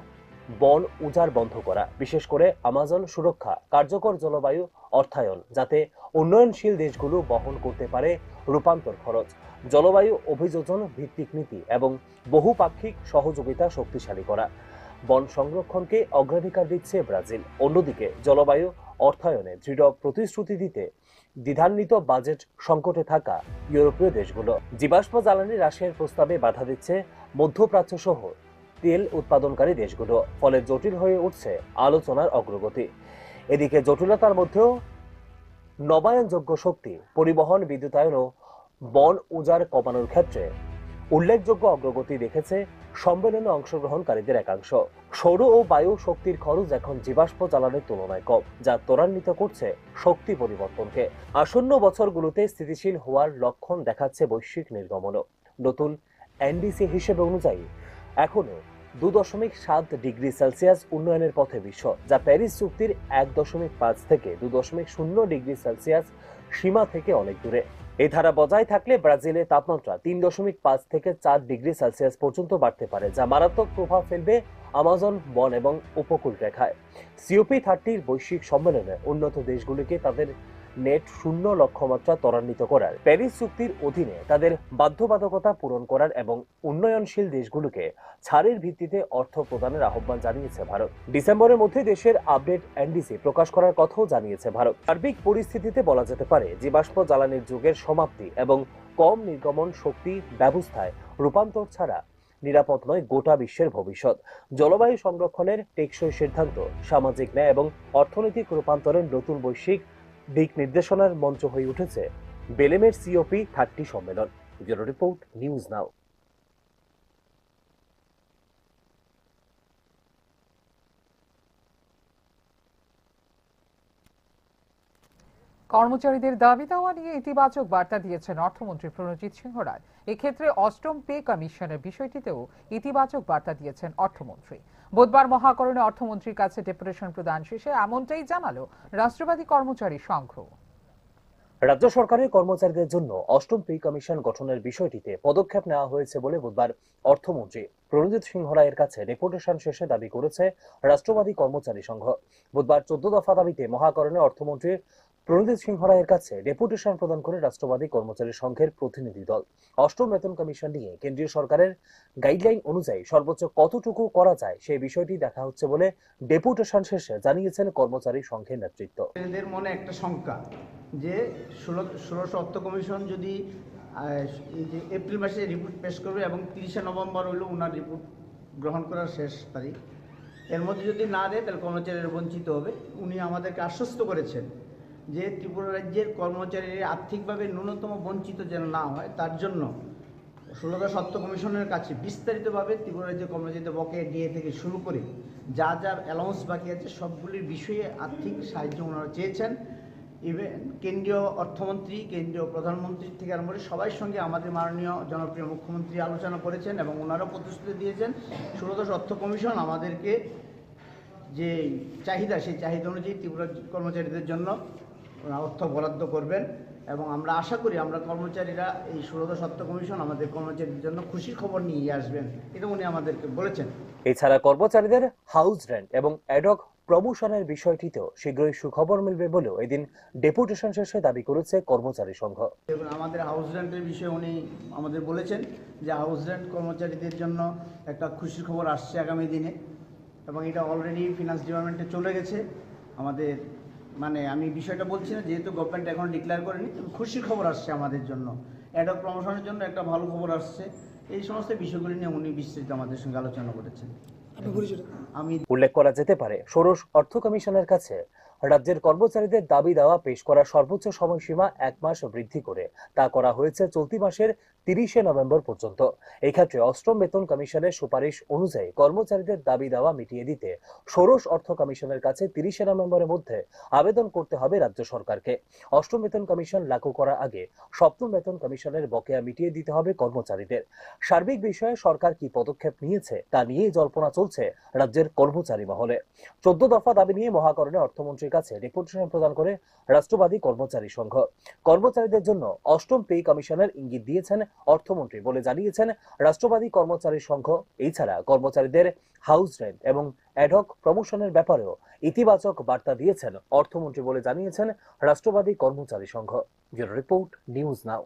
বন উজাড় বন্ধ করা, বিশেষ করে আমাজন সুরক্ষা, কার্যকর জলবায়ু অর্থায়ন, যাতে উন্নয়নশীল দেশগুলো বহন করতে পারে রূপান্তর খরচ, জলবায়ু অভিযোজন ভিত্তিক নীতি এবং বহুপাক্ষিক সহযোগিতা শক্তিশালী করা। বন সংরক্ষণকে অগ্রাধিকার দিচ্ছে ব্রাজিল। অন্যদিকে জলবায়ু অর্থায়নে দৃঢ় প্রতিশ্রুতি দিতে দ্বিধান্বিত বাজেট সংকটে থাকা ইউরোপীয় দেশগুলো। জীবাশ্ম জ্বালানি রাশিয়ার প্রস্তাবে বাধা দিচ্ছে মধ্যপ্রাচ্য সহ তেল উৎপাদনকারী দেশগুলো, ফলে জটিল হয়ে উঠছে আলোচনার অগ্রগতি। এদিকে জটিলতার মধ্যেও নবায়নযোগ্য শক্তি, পরিবহন, বিদ্যুতায়ন ও বন উজাড় কমানোর ক্ষেত্রে উল্লেখযোগ্য অগ্রগতি দেখেছে সম্মেলনে অংশগ্রহণকারীদের একাংশ। সৌর ও বায়ু শক্তির খরচ এখন জীবাশ্ম জ্বালানির তুলনায় কম, যা ত্বরান্বিত করছে শক্তি পরিবর্তনকে। আসন্ন বছরগুলোতে স্থিতিশীল হওয়ার লক্ষণ দেখাচ্ছে বৈশ্বিক নির্গমনও। নতুন এনডিসি হিসেব অনুযায়ী এখনো দু দশমিক সাত ডিগ্রি সেলসিয়াস উন্নয়নের পথে বিশ্ব, যা প্যারিস চুক্তির এক দশমিক পাঁচ থেকে দু দশমিক শূন্য ডিগ্রি সেলসিয়াস সীমা থেকে অনেক দূরে। এই ধারা বজায় থাকলে ব্রাজিলের তাপমাত্রা তিন দশমিক পাঁচ থেকে চার ডিগ্রি সেলসিয়াস পর্যন্ত বাড়তে পারে, যা মারাত্মক প্রভাব ফেলবে আমাজন বন এবং উপকূল রেখায়। সিওপি থার্টির বৈশ্বিক সম্মেলনে উন্নত দেশগুলিকে তাদের নেট শূন্য লক্ষ্যমাত্রা ত্বরান্বিত করার, প্যারিস চুক্তির অধীনে তাদের বাধ্যবাধকতা পূরণ করার এবং উন্নয়নশীল দেশগুলোকে ছাড়ের ভিত্তিতে অর্থ প্রদানের আহ্বান জানিয়েছে ভারত। ডিসেম্বরের মধ্যে দেশের আপডেট এনডিসি প্রকাশ করার কথাও জানিয়েছে ভারত। সার্বিক পরিস্থিতিতে বলা যেতে পারে, জীবাশ্ম জ্বালানির যুগের সমাপ্তি এবং কম নির্গমন শক্তি ব্যবস্থায় রূপান্তর ছাড়া নিরাপদ নয় গোটা বিশ্বের ভবিষ্যৎ। জলবায়ু সংরক্ষণের টেকসই সিদ্ধান্ত, সামাজিক ন্যায় এবং অর্থনৈতিক রূপান্তরের নতুন বৈশ্বিক দিক নির্দেশনার মঞ্চ হয়ে উঠেছে বেলেমের সিওপি থার্টি সম্মেলন। ব্যুরো রিপোর্ট, নিউজ নাও। কর্মচারীদের দাবি দাওয়া নিয়ে ইতিবাচক বার্তা দিয়েছেন অর্থমন্ত্রী প্রণজিৎ সিংহ রায়। এক্ষেত্রে অষ্টম পে কমিশনের বিষয়টিতেও ইতিবাচক বার্তা দিয়েছেন অর্থমন্ত্রী। বুধবার মহাকরণে অর্থমন্ত্রীর কাছে ডেপুটেশন প্রদান শেষে এমনটাই জানালো রাষ্ট্রবাদী কর্মচারী সংঘ। রাজ্য সরকারের কর্মচারীদের জন্য অষ্টম পে কমিশন গঠনের বিষয়টিতে পদক্ষেপ নেওয়া হয়েছে বলে বুধবার অর্থমন্ত্রী প্রণজিৎ সিংহ রায়ের কাছে ডেপুটেশন শেষে দাবি করেছে রাষ্ট্রবাদী কর্মচারী সংঘ। বুধবার চোদ্দ দফা দাবিতে মহাকরণে অর্থমন্ত্রী প্রণজিৎ সিংহ রায়ের কাছে ডেপুটেশন প্রদান করে রাষ্ট্রবাদী কর্মচারী সংঘের প্রতিনিধি দল। অষ্টম বেতন কমিশন নিয়ে কেন্দ্রীয় সরকারের গাইডলাইন অনুযায়ী সর্বোচ্চ কতটুকু করা যায় সেই বিষয়টি দেখা হচ্ছে বলে ডেপুটেশন শেষে জানিয়েছেন কর্মচারী সংঘের নেতৃত্ব। এদের মনে একটা শঙ্কা যে ষোলো, ষোড়শ অর্থ কমিশন যদি, আহ, এই যে এপ্রিল মাসে রিপোর্ট পেশ করবে এবং তিরিশে নভেম্বর হইল ওনার রিপোর্ট গ্রহণ করার শেষ তারিখ, এর মধ্যে যদি না দেয় তাহলে কর্মচারীরা বঞ্চিত হবে। উনি আমাদেরকে আশ্বস্ত করেছেন যে ত্রিপুরা রাজ্যের কর্মচারীরা আর্থিকভাবে ন্যূনতম বঞ্চিত যেন না হয়, তার জন্য ষোলোদশ অর্থ কমিশনের কাছে বিস্তারিতভাবে ত্রিপুরা রাজ্যের কর্মচারীদের বকেয়া ডিএ থেকে শুরু করে যা যা অ্যালাউন্স বাকি আছে, সবগুলির বিষয়ে আর্থিক সাহায্য ওনারা চেয়েছেন। ইভেন কেন্দ্রীয় অর্থমন্ত্রী, কেন্দ্রীয় প্রধানমন্ত্রী থেকে আরম্ভ করে সবাই সঙ্গে আমাদের মাননীয় জনপ্রিয় মুখ্যমন্ত্রী আলোচনা করেছেন এবং ওনারা প্রতিশ্রুতি দিয়েছেন ষোলোদশ অর্থ কমিশন আমাদেরকে যে চাহিদা, সেই চাহিদা অনুযায়ী ত্রিপুরা কর্মচারীদের জন্য ওরা অর্থ বরাদ্দ করবেন এবং আমরা আশা করি আমরা কর্মচারীরা এই ষোলোদশ অর্থ কমিশন আমাদের কর্মচারীদের জন্য খুশির খবর নিয়ে আসবেন, এটা উনি আমাদেরকে বলেছেন। এছাড়া কর্মচারীদের হাউস রেন্ট এবং অ্যাডহক প্রমোশনের বিষয়টিতেও শীঘ্রই সুখবর মিলবে বলেও এদিন ডেপুটেশন শেষে দাবি করেছে কর্মচারী সংঘ। এবং আমাদের হাউস রেন্টের বিষয়ে উনি আমাদের বলেছেন যে হাউস রেন্ট কর্মচারীদের জন্য একটা খুশির খবর আসছে আগামী দিনে। এবং এটা অলরেডি ফিনান্স ডিপার্টমেন্টে চলে গেছে। আমাদের, মানে, আমি বিষয়টা বলছি না, যেহেতু গভর্নমেন্ট এখন ডিক্লেয়ার করেনি, তবে খুশির খবর আসছে আমাদের জন্য। অ্যাডহক প্রমোশনের জন্য একটা ভালো খবর আসছে। এই সমস্ত বিষয়গুলি নিয়ে উনি বিস্তৃত আমাদের সঙ্গে আলোচনা করেছেন। আপনি পরিচয়? আমি উল্লেখ করা যেতে পারে, ষোড়শ অর্থ কমিশনের কাছে রাজ্যের কর্মচারীদের দাবি দাওয়া পেশ করার সর্বোচ্চ সময়সীমা এক মাস বৃদ্ধি করে তা করা হয়েছে চলতি মাসের তিরিশে নভেম্বর পর্যন্ত। এই ক্ষেত্রে অষ্টম বেতন কমিশনের সুপারিশ অনুযায়ী কর্মচারীদের দাবি দাওয়া মিটিয়ে দিতে ষোড়শ অর্থ কমিশনের কাছে তিরিশে নভেম্বরের মধ্যে আবেদন করতে হবে রাজ্য সরকারকে। অষ্টম বেতন কমিশন লাগু করার আগে সপ্তম বেতন কমিশনের বকেয়া মিটিয়ে দিতে হবে কর্মচারীদের। সার্বিক বিষয়ে সরকার কি পদক্ষেপ নিয়েছে তা নিয়েই জল্পনা চলছে রাজ্যের কর্মচারী মহলে। চোদ্দ দফা দাবি নিয়ে মহাকরণে অর্থমন্ত্রীর কাছে ডেপুটেশন প্রদান করে রাষ্ট্রবাদী কর্মচারী সংঘ। কর্মচারীদের জন্য অষ্টম পে কমিশনের ইঙ্গিত দিয়েছেন অর্থমন্ত্রী বলে জানিয়েছেন রাষ্ট্রবাদী কর্মচারী সংঘ। এছাড়া কর্মচারীদের হাউস রেন্ট এবং অ্যাডহক প্রমোশনের ব্যাপারেও ইতিবাচক বার্তা দিয়েছেন অর্থমন্ত্রী বলে জানিয়েছেন Rashtrabadi Karmachari Sangh. Bureau report, news now.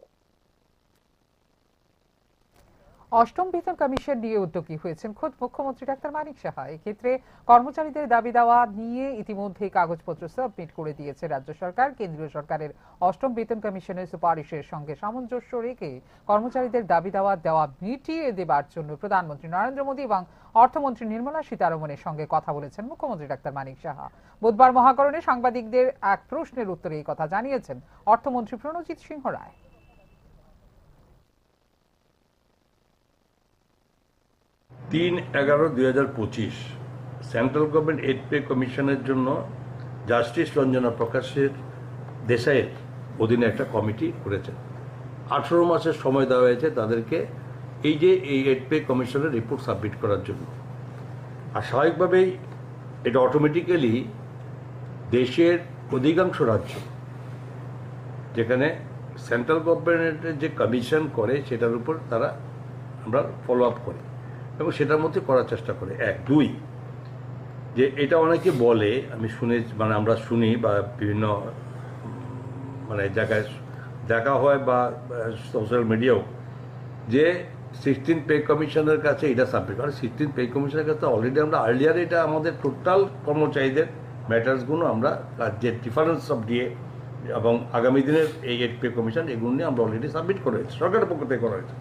অষ্টম বেতন কমিশন নিয়ে উদ্যোগী হয়েছেন খোদ মুখ্যমন্ত্রী ডাক্তার মানিক সাহা। এক্ষেত্রে কর্মচারীদের দাবি দাওয়া নিয়ে ইতিমধ্যেই কাগজপত্র সাবমিট করে দিয়েছে রাজ্য সরকার। কেন্দ্রীয় সরকারের অষ্টম বেতন কমিশনের সুপারিশের সঙ্গে সামঞ্জস্য রেখে কর্মচারীদের দাবি দাওয়া দেওয়া মিটিয়ে দেবার জন্য প্রধানমন্ত্রী নরেন্দ্র মোদী এবং অর্থমন্ত্রী নির্মলা সীতারমণের সঙ্গে কথা বলেছেন মুখ্যমন্ত্রী ডাক্তার মানিক সাহা। বুধবার মহাকরণে সাংবাদিকদের এক প্রশ্নের উত্তরে এই কথা জানিয়েছেন অর্থমন্ত্রী প্রণজিৎ সিংহ রায়। তিন এগারো দুই হাজার পঁচিশ সেন্ট্রাল গভর্নমেন্ট এইট পে কমিশনের জন্য জাস্টিস রঞ্জনা প্রকাশের, দেশাইয়ের অধীনে একটা কমিটি করেছে। আঠারো মাসের সময় দেওয়া হয়েছে তাদেরকে এই যে এই এইট পে কমিশনের রিপোর্ট সাবমিট করার জন্য। আর স্বাভাবিকভাবেই এটা অটোমেটিক্যালি দেশের অধিকাংশ রাজ্য, যেখানে সেন্ট্রাল গভর্নমেন্টের যে কমিশন করে, সেটার উপর তারা, আমরা ফলো আপ করি এবং সেটার মধ্যে করার চেষ্টা করি। এক। দুই, যে এটা অনেকে বলে, আমি শুনে, মানে, আমরা শুনি বা বিভিন্ন, উম, মানে, জায়গায় দেখা হয় বা, আহ, সোশ্যাল মিডিয়াও, যে সিক্সটিন পে কমিশনের কাছে এটা সাবমিট, কারণ সিক্সটিন পে কমিশনের কাছে অলরেডি আমরা আর্লিয়ার এটা আমাদের টোটাল কর্মচারীদের ম্যাটার্সগুলো আমরা, আর যে ডিফারেন্স অফ ডিএ এবং আগামী দিনের এই এইট পে কমিশন, এগুলো নিয়ে আমরা অলরেডি সাবমিট করা হয়েছে, সরকারের পক্ষ থেকে করা হয়েছে।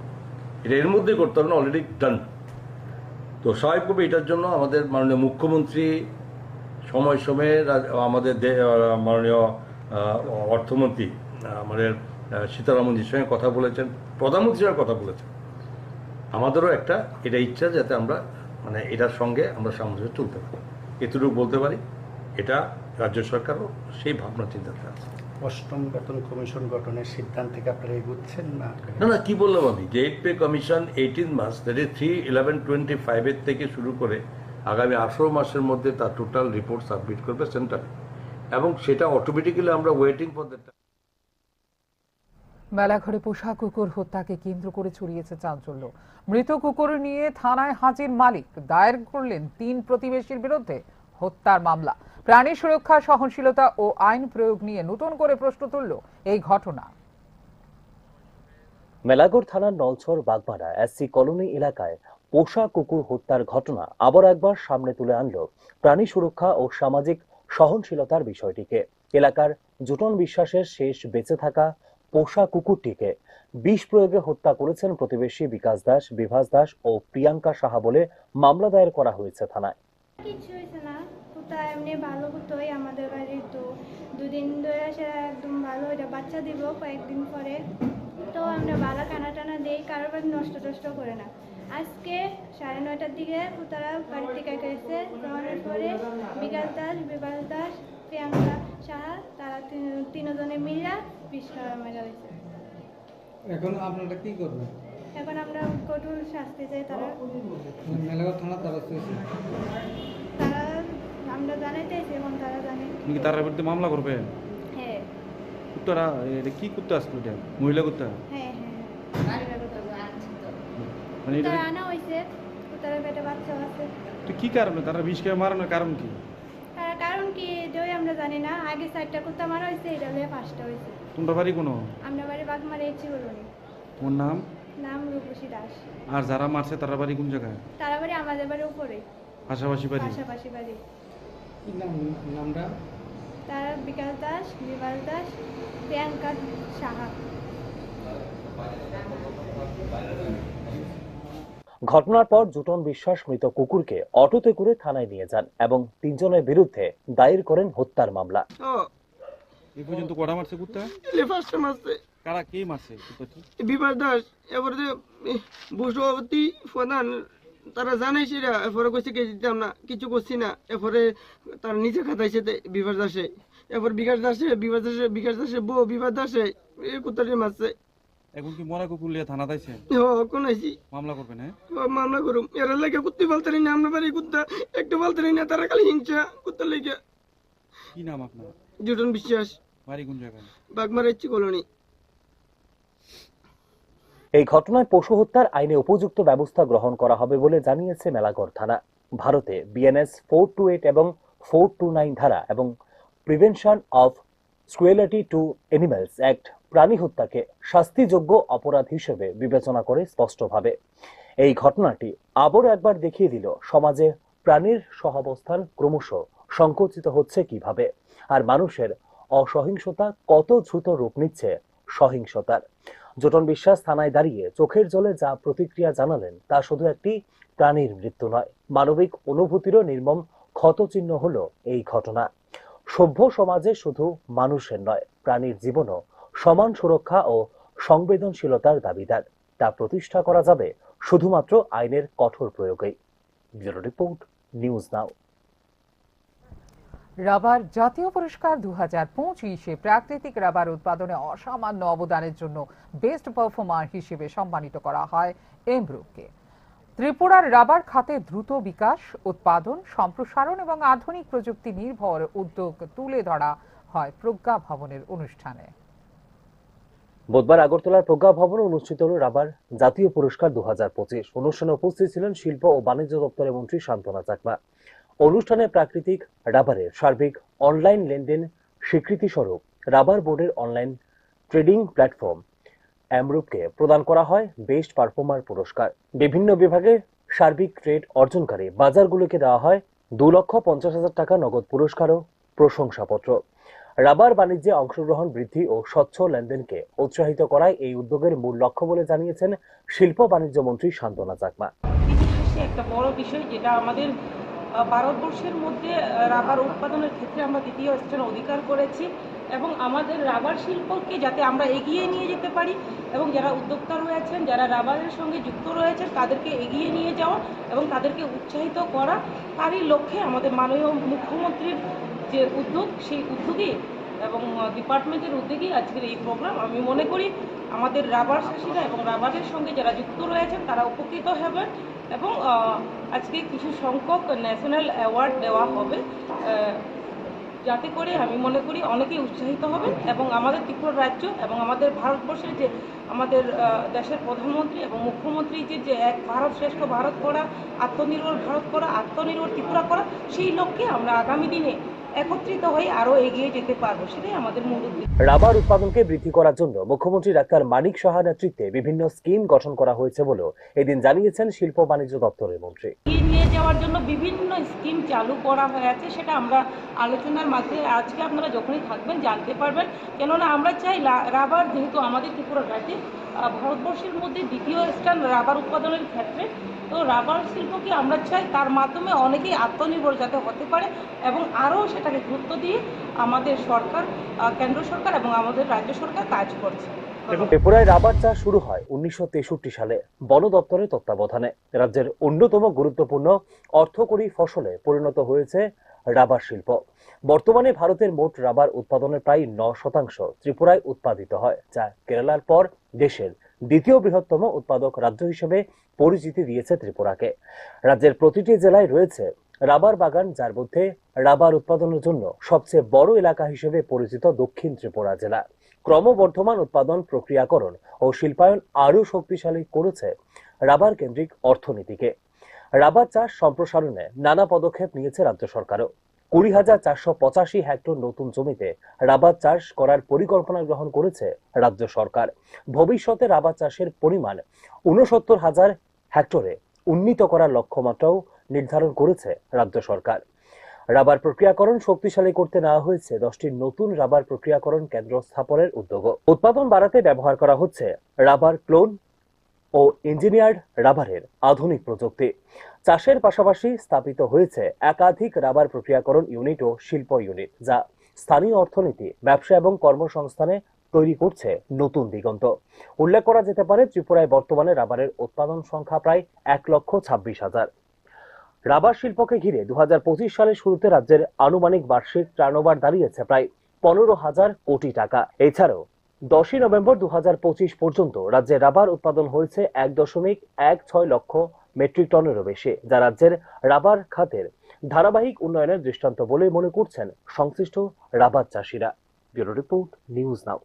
এটা এর মধ্যেই করতে হবে না, অলরেডি ডান। তো স্বাভাবিকভাবে এটার জন্য আমাদের মাননীয় মুখ্যমন্ত্রী সময় সময়ে রাজ-, আমাদের দে-, আহ, মাননীয়, আহ, অর্থমন্ত্রী, আহ, আমাদের, আহ, সীতারামনজির সঙ্গে কথা বলেছেন, প্রধানমন্ত্রীর সঙ্গে কথা বলেছেন। আমাদেরও একটা এটা ইচ্ছা যাতে আমরা, মানে, এটার সঙ্গে আমরা সামঞ্জস্য চলতে পারি। এতটুকু বলতে পারি, এটা রাজ্য সরকারও সেই ভাবনা চিন্তাতে আছে। অষ্টম বেতন কমিশন গঠনের সিদ্ধান্তে কি আপনারা এগুচ্ছেন না? না, না, কি বললাম আমি, যে এইট পে কমিশন এইটিন মাস, that is three eleven twenty five এর থেকে শুরু করে আগামী আঠারো মাসের মধ্যে তার টোটাল রিপোর্ট সাবমিট করবে সেন্ট্রালে, এবং সেটা অটোমেটিক্যালি আমরা ওয়েটিং ফর দ্যাট। মেলাঘরে পোষা কুকুর হত্যাকে কেন্দ্র করে ছড়িয়েছে চাঞ্চল্য। মৃত কুকুর নিয়ে থানায় হাজির মালিক, দায়ের করলেন তিন প্রতিবেশীর বিরুদ্ধে হত্যার মামলা। প্রাণী সুরক্ষা, সহনশীলতা ও আইন প্রয়োগ নিয়ে নতুন করে প্রশ্ন তুলল এই ঘটনা। মেলাঘর থানার নলছড় বাগমারা এসসি কলোনি এলাকায় পোষা কুকুর হত্যার ঘটনা আবার একবার সামনে তুলে আনল প্রাণী সুরক্ষা ও সামাজিক সহনশীলতার বিষয়টিকে। এলাকার জুটন বিশ্বাসের শেষ বেঁচে থাকা পোষা কুকুরটিকে বিষ প্রয়োগে হত্যা করেছেন প্রতিবেশী বিকাশ দাস, বিভাস দাস ও প্রিয়াঙ্কা সাহা বলে মামলা দায়ের করা হয়েছে থানায়। কিচ্ছু হয়েছে না, কুত্তা এমনি ভালো কুত্তাই আমাদের বাড়ির। তো দুদিন ধরে সে একদম ভালো, এটা বাচ্চা দিব কয়েকদিন পরে। তো আমরা ভালো খানা টানা দেই, কারোর বাড়ি নষ্ট টষ্ট করে না। আজকে সাড়ে নয়টার দিকে কুত্তারা বাড়ি থেকে গেছে, যাওয়ার পরে বিকাশ দাস, বিভাস দাস, প্রিয়াঙ্কা সাহা, তারা তিন- তিনজনে মিলে বিষ খাওয়া মারা হয়েছে। এখন আপনারা কি করবেন? এখন আমরা কঠোর শাস্তি চাই তারা। মানে মেলাঘর থানার দ্বারস্থ হয়েছে? তারা, আমরা জানাইতেছি, এখন তারা জানে। তুমি কি তার বিরুদ্ধে মামলা করবে? হ্যাঁ। কুত্তারা, এটা কি কুত্তা আসলো এটা? মহিলা কুত্তা? হ্যাঁ, হ্যাঁ, হ্যাঁ। মানে এটা তারা আনা হয়েছে, তারা পেটে বাচ্চা আছে। তো কি কারণে তারা বিষ খেয়ে মারানোর কারণ কি? তার কারণ কি, এটাই আমরা জানি না। আগে চারটা কুত্তা মারা হয়েছে, এটা হলে পাঁচটা হয়েছে। তোমরা বাড়ি কোনো? আমরা বাড়ি বাগমারা, ইচ্ছি বলুনি। তোমার নাম? নাম রূপসী দাস। আর যারা মারছে, তারা বাড়ি কোন জায়গায়? তারা বাড়ি আমাদের বাড়ির উপরে। পাশাপাশি বাড়ি? পাশাপাশি বাড়ি। কি নাম, নামটা? তারা বিকাশ দাস, বিভাস দাস, প্রিয়াঙ্কা সাহা। ঘটনার পর জুটন বিশ্বাস মৃত কুকুরকে অটোতে করে থানায় নিয়ে যান এবং তিনজনের বিরুদ্ধে দায়ের করেন হত্যার মামলা। ও, এই পর্যন্ত কটা মারছে কুত্তা? এলে পাঁচটা মারছে। কারা, কে মারছে কুত্তাটি? বিভাস দাস, এরপরে যে, এ, ভূসভাপতি প্রধান, তারা জানাইছে এরা, এরপরে কইছে কি দিতাম না, কিছু করছি না, এরপরে তার নিজে খাতাইছে তে বিভাস দাসে, এরপর বিকাশ দাসে, বিভাস দাসে, বিকাশ দাসে বউ বিভাস দাসে, এ কুত্তাটি মারছে। এখন কি মরা কুকুর লিয়ে থানা দাইছে? হ, কোন আইছি? মামলা করবেন, হ্যাঁ? হ, মামলা করুম। এরা লাগে কুত্তি বলতে না, আমরা বাড়ি কুত্তা, একটু বলতে না, তারা খালি হিংসা, কুত্তা লেগে। কি নাম আপনার? জুটন বিশ্বাস। বাড়ি কোন জায়গায়? বাগমারা ইচ্ছি কলোনি। এই ঘটনায় পশু হত্যার আইনে উপযুক্ত ব্যবস্থা গ্রহণ করা হবে বলে জানিয়েছে মেলাঘর থানা। ভারতে বিএনএস ফোর টু এইট এবং ফোর টু নাইন ধারা এবং prevention of cruelty to animals act প্রাণী হত্যাকে শাস্তিযোগ্য অপরাধ হিসেবে বিবেচনা করে স্পষ্টভাবে। এই ঘটনাটি আবারও একবার দেখিয়ে দিল সমাজে প্রাণীর সহাবস্থান ক্রমশ সংকুচিত হচ্ছে কিভাবে, আর মানুষের অসহিংসতা কত দ্রুত রূপ নিচ্ছে সহিংসতার। জুটন বিশ্বাস থানায় দাঁড়িয়ে চোখের জলে যা প্রতিক্রিয়া জানালেন, তা শুধু একটি প্রাণীর মৃত্যু নয়, মানবিক অনুভূতিরও নির্মম ক্ষতচিহ্ন হলো এই ঘটনা। সভ্য সমাজে শুধু মানুষের নয়, প্রাণীর জীবনও সমান সুরক্ষা ও সংবেদনশীলতার দাবিদার। তা প্রতিষ্ঠা করা যাবে শুধুমাত্র আইনের কঠোর প্রয়োগেই। ব্যুরো রিপোর্ট, নিউজ নাও। রাবার জাতীয় পুরস্কার দু হাজার পঁচিশে প্রাকৃতিক রাবার উৎপাদনে অসামান্য অবদানের জন্য বেস্ট পারফর্মার হিসেবে সম্মানিত করা হয় এমব্রুককে। ত্রিপুরার রাবার খাতে দ্রুত বিকাশ, উৎপাদন, সম্প্রসারণ এবং আধুনিক প্রযুক্তি নির্ভর উদ্যোগ তুলে ধরা হয় প্রজ্ঞা ভবনের অনুষ্ঠানে। বুধবার আগরতলার প্রজ্ঞা ভবনে অনুষ্ঠিত হল রাবার জাতীয় পুরস্কার দু হাজার পঁচিশ। অনুষ্ঠানে উপস্থিত ছিলেন শিল্প ও বাণিজ্য দপ্তরের মন্ত্রী সান্ত্বনা চাকমা। অনুষ্ঠানে প্রাকৃতিক রাবারের সার্বিক অনলাইন লেনদেন স্বীকৃতি স্বরূপ রাবার বোর্ডের অনলাইন ট্রেডিং প্ল্যাটফর্ম অ্যামরুপকে প্রদান করা হয় বেস্ট পারফর্মার পুরস্কার। বিভিন্ন বিভাগে সার্বিক ট্রেড অর্জনকারী বাজারগুলোকে দেওয়া হয় দু লক্ষ পঞ্চাশ হাজার টাকা নগদ পুরস্কার ও প্রশংসাপত্র। রাবার বাণিজ্যে অংশগ্রহণ বৃদ্ধি ও স্বচ্ছ লেনদেনকে উৎসাহিত করাই এই উদ্যোগের মূল লক্ষ্য বলে জানিয়েছেন শিল্প বাণিজ্য মন্ত্রী সান্ত্বনা চাকমা। বিশেষ একটা বড় বিষয়, যেটা আমাদের, আহ, ভারতবর্ষের মধ্যে, আহ, রাবার উৎপাদনের ক্ষেত্রে আমরা দ্বিতীয় স্থান অধিকার করেছি এবং আমাদের রাবার শিল্পকে যাতে আমরা এগিয়ে নিয়ে যেতে পারি এবং যারা উদ্যোক্তা রয়েছেন, যারা রাবারের সঙ্গে যুক্ত রয়েছেন, তাদেরকে এগিয়ে নিয়ে যাওয়া এবং তাদেরকে উৎসাহিত করা, তারই লক্ষ্যে আমাদের মাননীয় মুখ্যমন্ত্রীর যে উদ্যোগ, সেই উদ্যোগে এবং, আহ, ডিপার্টমেন্টের উদ্যোগেই আজকের এই প্রোগ্রাম। আমি মনে করি আমাদের রাবার চাষিরা এবং রাবারের সঙ্গে যারা যুক্ত রয়েছেন, তারা উপকৃত হবেন এবং, আহ, আজকে কিছু সংখ্যক ন্যাশনাল অ্যাওয়ার্ড দেওয়া হবে। আহ, যাতে করে আমি মনে করি অনেকেই উৎসাহিত হবেন এবং আমাদের ত্রিপুরা রাজ্য এবং আমাদের ভারতবর্ষের যে আমাদের, আহ, দেশের প্রধানমন্ত্রী এবং মুখ্যমন্ত্রী যে, যে এক ভারত শ্রেষ্ঠ ভারত করা, আত্মনির্ভর ভারত করা, আত্মনির্ভর ত্রিপুরা করা, সেই লক্ষ্যে আমরা আগামী দিনে একত্রিত হয়ে আরো এগিয়ে যেতে পারবো, সেটাই আমাদের মূল উদ্দেশ্য। রাবার উৎপাদনকে বৃদ্ধি করার জন্য মুখ্যমন্ত্রী ডাক্তার মানিক সাহা নেতৃত্বে বিভিন্ন স্কিম গঠন করা হয়েছে বলেও এদিন জানিয়েছেন শিল্প বাণিজ্য দপ্তরের মন্ত্রী। এগিয়ে নিয়ে যাওয়ার জন্য বিভিন্ন স্কিম চালু করা হয়েছে, সেটা আমরা আলোচনার মাঝে আজকে আপনারা যখনই থাকবেন জানতে পারবেন। কেননা আমরা চাই লা-, রাবার যেহেতু আমাদের ত্রিপুরা রাজ্যে, আহ, ভারতবর্ষের মধ্যে দ্বিতীয় স্থান রাবার উৎপাদনের ক্ষেত্রে, তো রাবার শিল্পকে আমরা চাই তার মাধ্যমে অনেকেই আত্মনির্ভর যাতে হতে পারে এবং আরও সেটাকে গুরুত্ব দিয়ে আমাদের সরকার, আহ, কেন্দ্র সরকার এবং আমাদের রাজ্য সরকার কাজ করছে। এবং ত্রিপুরায় রাবার চাষ শুরু হয় উনিশশো তেষট্টি সালে বন দপ্তরের তত্ত্বাবধানে। রাজ্যের অন্যতম গুরুত্বপূর্ণ অর্থকরী ফসলে পরিণত হয়েছে রাবার শিল্প। বর্তমানে ভারতের মোট রাবার উৎপাদনের প্রায় ন শতাংশ ত্রিপুরায় উৎপাদিত হয়, যা কেরালার পর দেশের দ্বিতীয় বৃহত্তম উৎপাদক রাজ্য হিসেবে পরিচিতি দিয়েছে ত্রিপুরাকে। রাজ্যের প্রতিটি জেলায় রয়েছে রাবার বাগান, যার মধ্যে রাবার উৎপাদনের জন্য সবচেয়ে বড় এলাকা হিসেবে পরিচিত দক্ষিণ ত্রিপুরা জেলা। ক্রমবর্ধমান উৎপাদন, প্রক্রিয়াকরণ ও শিল্পায়ন আরও শক্তিশালী করেছে রাবার কেন্দ্রিক অর্থনীতিকে। রাবার চাষ সম্প্রসারণে নানা পদক্ষেপ নিয়েছে রাজ্য সরকারও। কুড়ি হাজার চারশো পঁচাশি হেক্টর নতুন জমিতে রাবার চাষ করার পরিকল্পনা গ্রহণ করেছে রাজ্য সরকার। ভবিষ্যতে রাবার চাষের পরিমাণ ঊনসত্তর হাজার হেক্টরে উন্নীত করার লক্ষ্যমাত্রাও নির্ধারণ করেছে রাজ্য সরকার। রাবার প্রক্রিয়াকরণ শক্তিশালী করতে নেওয়া হয়েছে দশটি নতুন রাবার প্রক্রিয়াকরণ কেন্দ্র স্থাপনের উদ্যোগও। উৎপাদন বাড়াতে ব্যবহার করা হচ্ছে রাবার ক্লোন ও ইঞ্জিনিয়ার্ড রাবারের আধুনিক প্রযুক্তি। চাষের পাশাপাশি স্থাপিত হয়েছে একাধিক রাবার প্রক্রিয়াকরণ ইউনিট ও শিল্প ইউনিট, যা স্থানীয় অর্থনীতি, ব্যবসা এবং কর্মসংস্থানে তৈরি করছে নতুন দিগন্ত। উল্লেখ করা যেতে পারে, ত্রিপুরায় বর্তমানে রাবারের উৎপাদন সংখ্যা প্রায় এক লক্ষ ছাব্বিশ হাজার। রাবার শিল্পকে ঘিরে দু হাজার পঁচিশ সালের শুরুতে রাজ্যের আনুমানিক বার্ষিক টার্নওভার দাঁড়িয়েছে প্রায় পনেরো হাজার কোটি টাকা। এছাড়াও দশই নভেম্বর দু হাজার পঁচিশ পর্যন্ত রাজ্যে রাবার উৎপাদন হয়েছে এক দশমিক এক ছয় লক্ষ মেট্রিক টনেরও বেশি, যা রাজ্যের রাবার খাতের ধারাবাহিক উন্নয়নের দৃষ্টান্ত বলেই মনে করছেন সংশ্লিষ্ট রাবার চাষিরা। ব্যুরো রিপোর্ট, নিউজ নাও।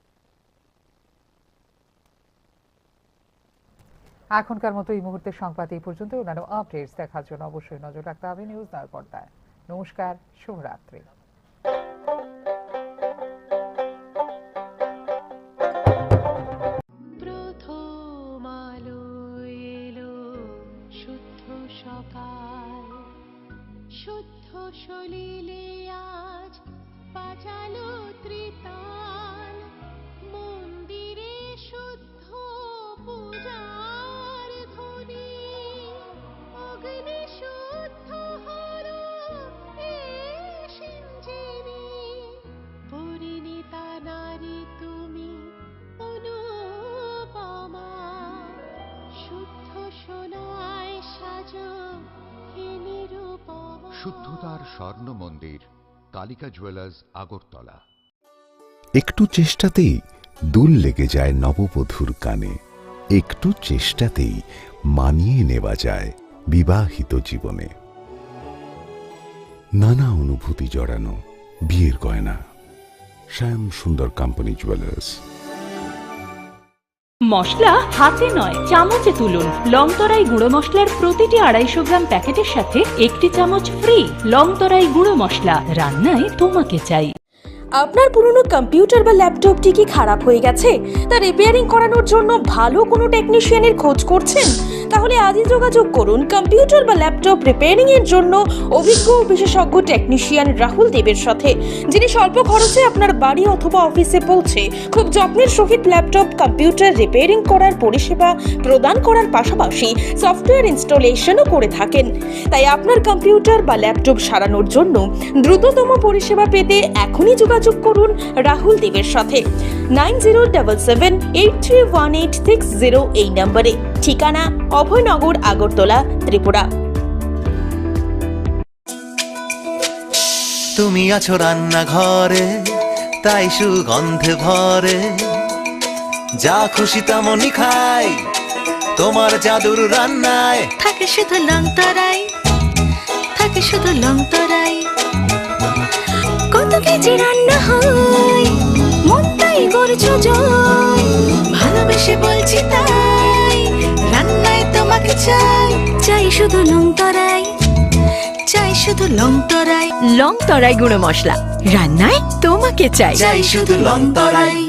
এখনকার মতো এই মুহূর্তে সংবাদ এই পর্যন্ত। অন্যান্য আপডেটস দেখার জন্য অবশ্যই নজর রাখতে হবে নিউজ নাওর পর্দায়। নমস্কার, শুভরাত্রি। প্রথম আলো এলো শুদ্ধ সকাল, শুদ্ধ সলিলে আজ বাজালো ত্রিতাল, মন্দিরে শুদ্ধ পূজার ধ্বনি, অগ্নি শুদ্ধ হলো এ সিঞ্জিনী। পরিণীতা নারী তুমি অনুপমা, শুদ্ধ সোনায় সাজো হে নিরুপমা। শুদ্ধতার স্বর্ণ মন্দির, কালিকা জুয়েলার্স, আগরতলা। একটু চেষ্টাতেই দুল লেগে যায় নববধূর কানে, একটু চেষ্টাতেই মানিয়ে নেওয়া যায় বিবাহিত জীবনে। নানা অনুভূতি জড়ানো বিয়ের গয়না। শ্যাম সুন্দর কোম্পানি জুয়েলার্স। মশলা হাতে নয়, চামচে তুলুন। লংতরাই গুঁড়ো মশলার প্রতিটি আড়াইশো গ্রাম প্যাকেটের সাথে একটি চামচ ফ্রি। লংতরাই গুঁড়ো মশলা, রান্নায় তোমাকে চাই। আপনার পুরনো কম্পিউটার বা ল্যাপটপটি কি খারাপ হয়ে গেছে? তা রিপেয়ারিং করানোর জন্য ভালো কোনো টেকনিশিয়ানের খোঁজ করছেন? তাহলে আজই যোগাযোগ করুন কম্পিউটার বা ল্যাপটপ রিপেয়ারিং এর জন্য অভিজ্ঞ ও বিশেষজ্ঞ টেকনিশিয়ান রাহুল দেবের সাথে, যিনি স্বল্প খরচে আপনার বাড়ি অথবা অফিসে পৌঁছে খুব যত্নের সহিত ল্যাপটপ, কম্পিউটার রিপেয়ারিং করার পরিষেবা প্রদান করার পাশাপাশি সফটওয়্যার ইনস্টলেশনও করে থাকেন। তাই আপনার কম্পিউটার বা ল্যাপটপ সারানোর জন্য দ্রুততম পরিষেবা পেতে এখনই যোগাযোগ করুন রাহুল দেবের সাথে nine zero double seven eight three one eight six zero এই নম্বরে। ঠিকানা অভয়নগর, আগরতলা, ত্রিপুরা। তুমি আছো রান্নাঘরে, তাই সুগন্ধে ভরে। যা খুশি তেমনই খাই, তোমার জাদুর রান্নায়। থাকে শুধু লংতরাই, থাকে শুধু লংতরাই। কত কেজি রান্না হয়, মনটাই করছো জয়। ভালোবেসে বলছি তাই, রান্নায় তোমাকে চাই। চাই শুধু লং তরাই, চাই শুধু লং তরাই। লং তরাই গুঁড়ো মশলা, রান্নায় তোমাকে চাই। চাই শুধু লং তরাই।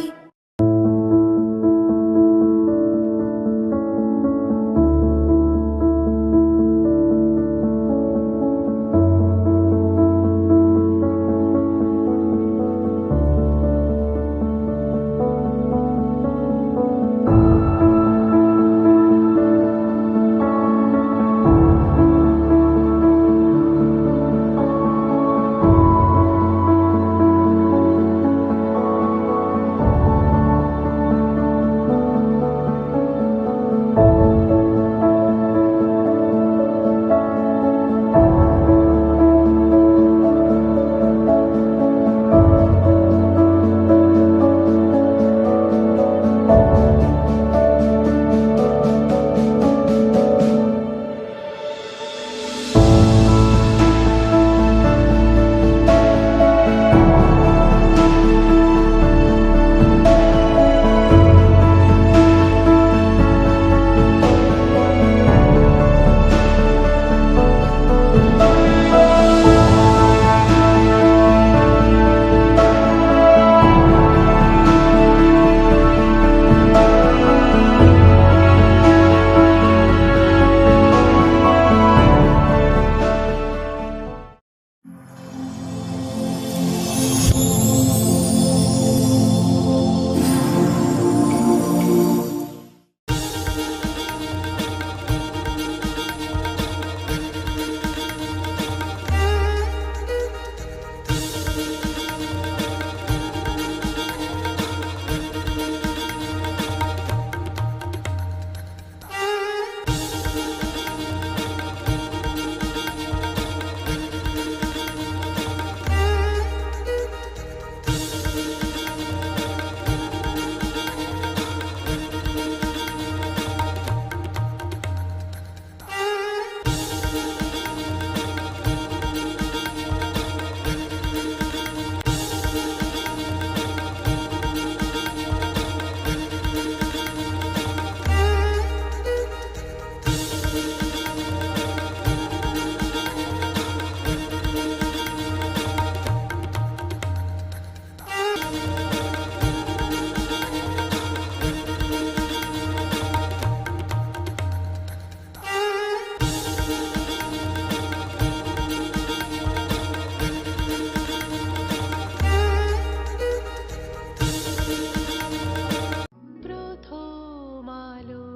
প্রথম আলো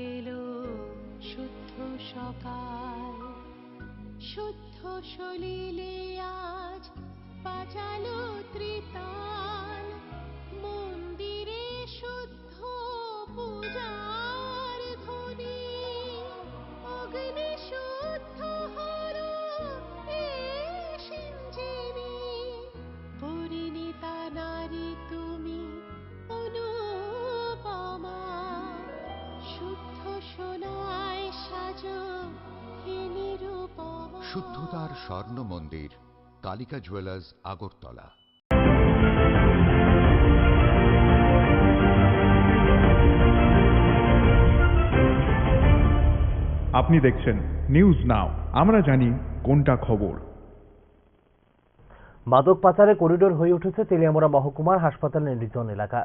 এলো শুদ্ধ সকাল, শুদ্ধ সলিলে আজ বাজালো ত্রিতাল। মন্দিরে শুদ্ধ পূজার ধ্বনি, অগ্নি শুদ্ধ হলো এ সিঞ্জিনী। পরিণীতা নারী তুমি অনুপমা, শুদ্ধ সোনায় সাজো হে নিরুপমা। শুদ্ধতার স্বর্ণ মন্দির, কালিকা জুয়েলার্স, আগরতলা। আপনি দেখছেন নিউজ নাও, আমরা জানি কোনটা খবর। মাদক পাচারে করিডোর হয়ে উঠেছে তেলিয়ামুড়া মহকুমার হাসপাতাল নির্জন এলাকা।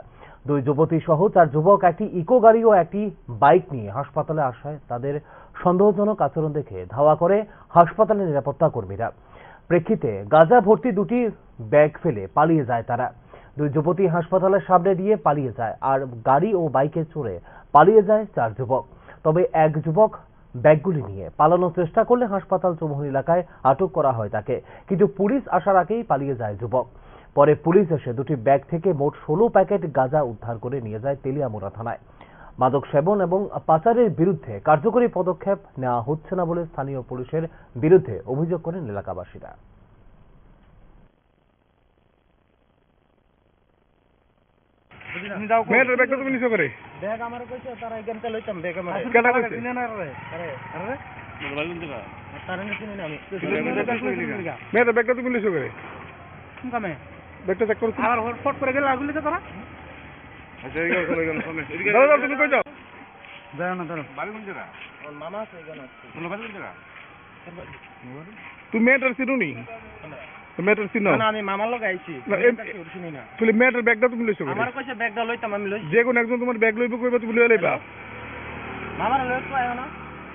দুই যুবতী সহ চার যুবক একটি ইকো গাড়ি ও একটি বাইক নিয়ে হাসপাতালে আসায় তাদের সন্দেহজনক আচরণ দেখে ধাওয়া করে হাসপাতালের নিরাপত্তা কর্মীরা। প্রেক্ষিতে গাঁজা ভর্তি দুটি ব্যাগ ফেলে পালিয়ে যায় তারা। দুই যুবতী হাসপাতালের সামনে দিয়ে পালিয়ে যায়, আর গাড়ি ও বাইকে চড়ে পালিয়ে যায় চার যুবক। তবে এক যুবক ব্যাগগুলি নিয়ে পালানোর চেষ্টা করলে হাসপাতাল চৌমুহনী এলাকায় আটক করা হয় তাকে, কিন্তু পুলিশ আসার আগেই পালিয়ে যায় যুবক। পরে পুলিশ এসে দুটি ব্যাগ থেকে মোট ষোলো প্যাকেট গাঁজা উদ্ধার করে নিয়ে যায় তেলিয়ামুড়া থানায়। মাদক সেবন এবং পাচারের বিরুদ্ধে কার্যকরী পদক্ষেপ নেওয়া হচ্ছে না বলে স্থানীয় পুলিশের বিরুদ্ধে অভিযোগ করেন এলাকাবাসীরা। মেয়েটার ব্যাগটা তুমি নিছো করে? ব্যাগ আমার কইছে, তারা এখান থেকে লইতাম, ব্যাগ আমার। কেটা কইছে? চিনে না রে। আরে, আরে? তারা নিছি না আমি। মেয়েটার ব্যাগটা তুমি নিছো করে? কোন কামে? ব্যাগটা চেক করো। আবার হটফট করে গেলে আগুন লেগে তোরা? আচ্ছা, এই গেল, চলে গেল, সামনে। এদিকে দাঁড়াও, দাঁড়াও, তুমি কই যাও? দাঁড়াও না, দাঁড়াও। বাড়ি কোন জায়গা? ওর মামা আছে এখানে। তোমার বাড়ি কোন জায়গা? তুমি মেয়েটার চিনো নি? তো মেয়েটার চিনো? না, না, আমি মামার লগে আইছি। না, আমি এম-, তাকে চিনি না। তাহলে মেয়েটার ব্যাগটা তুমি লইছো করে? আমার কইছে ব্যাগটা লইতাম, আমি লইছি। যে কোনো একজন তোমার ব্যাগ লইবে কইবা, তুমি লইয়া লইবা। মামার লগে তো আয় না।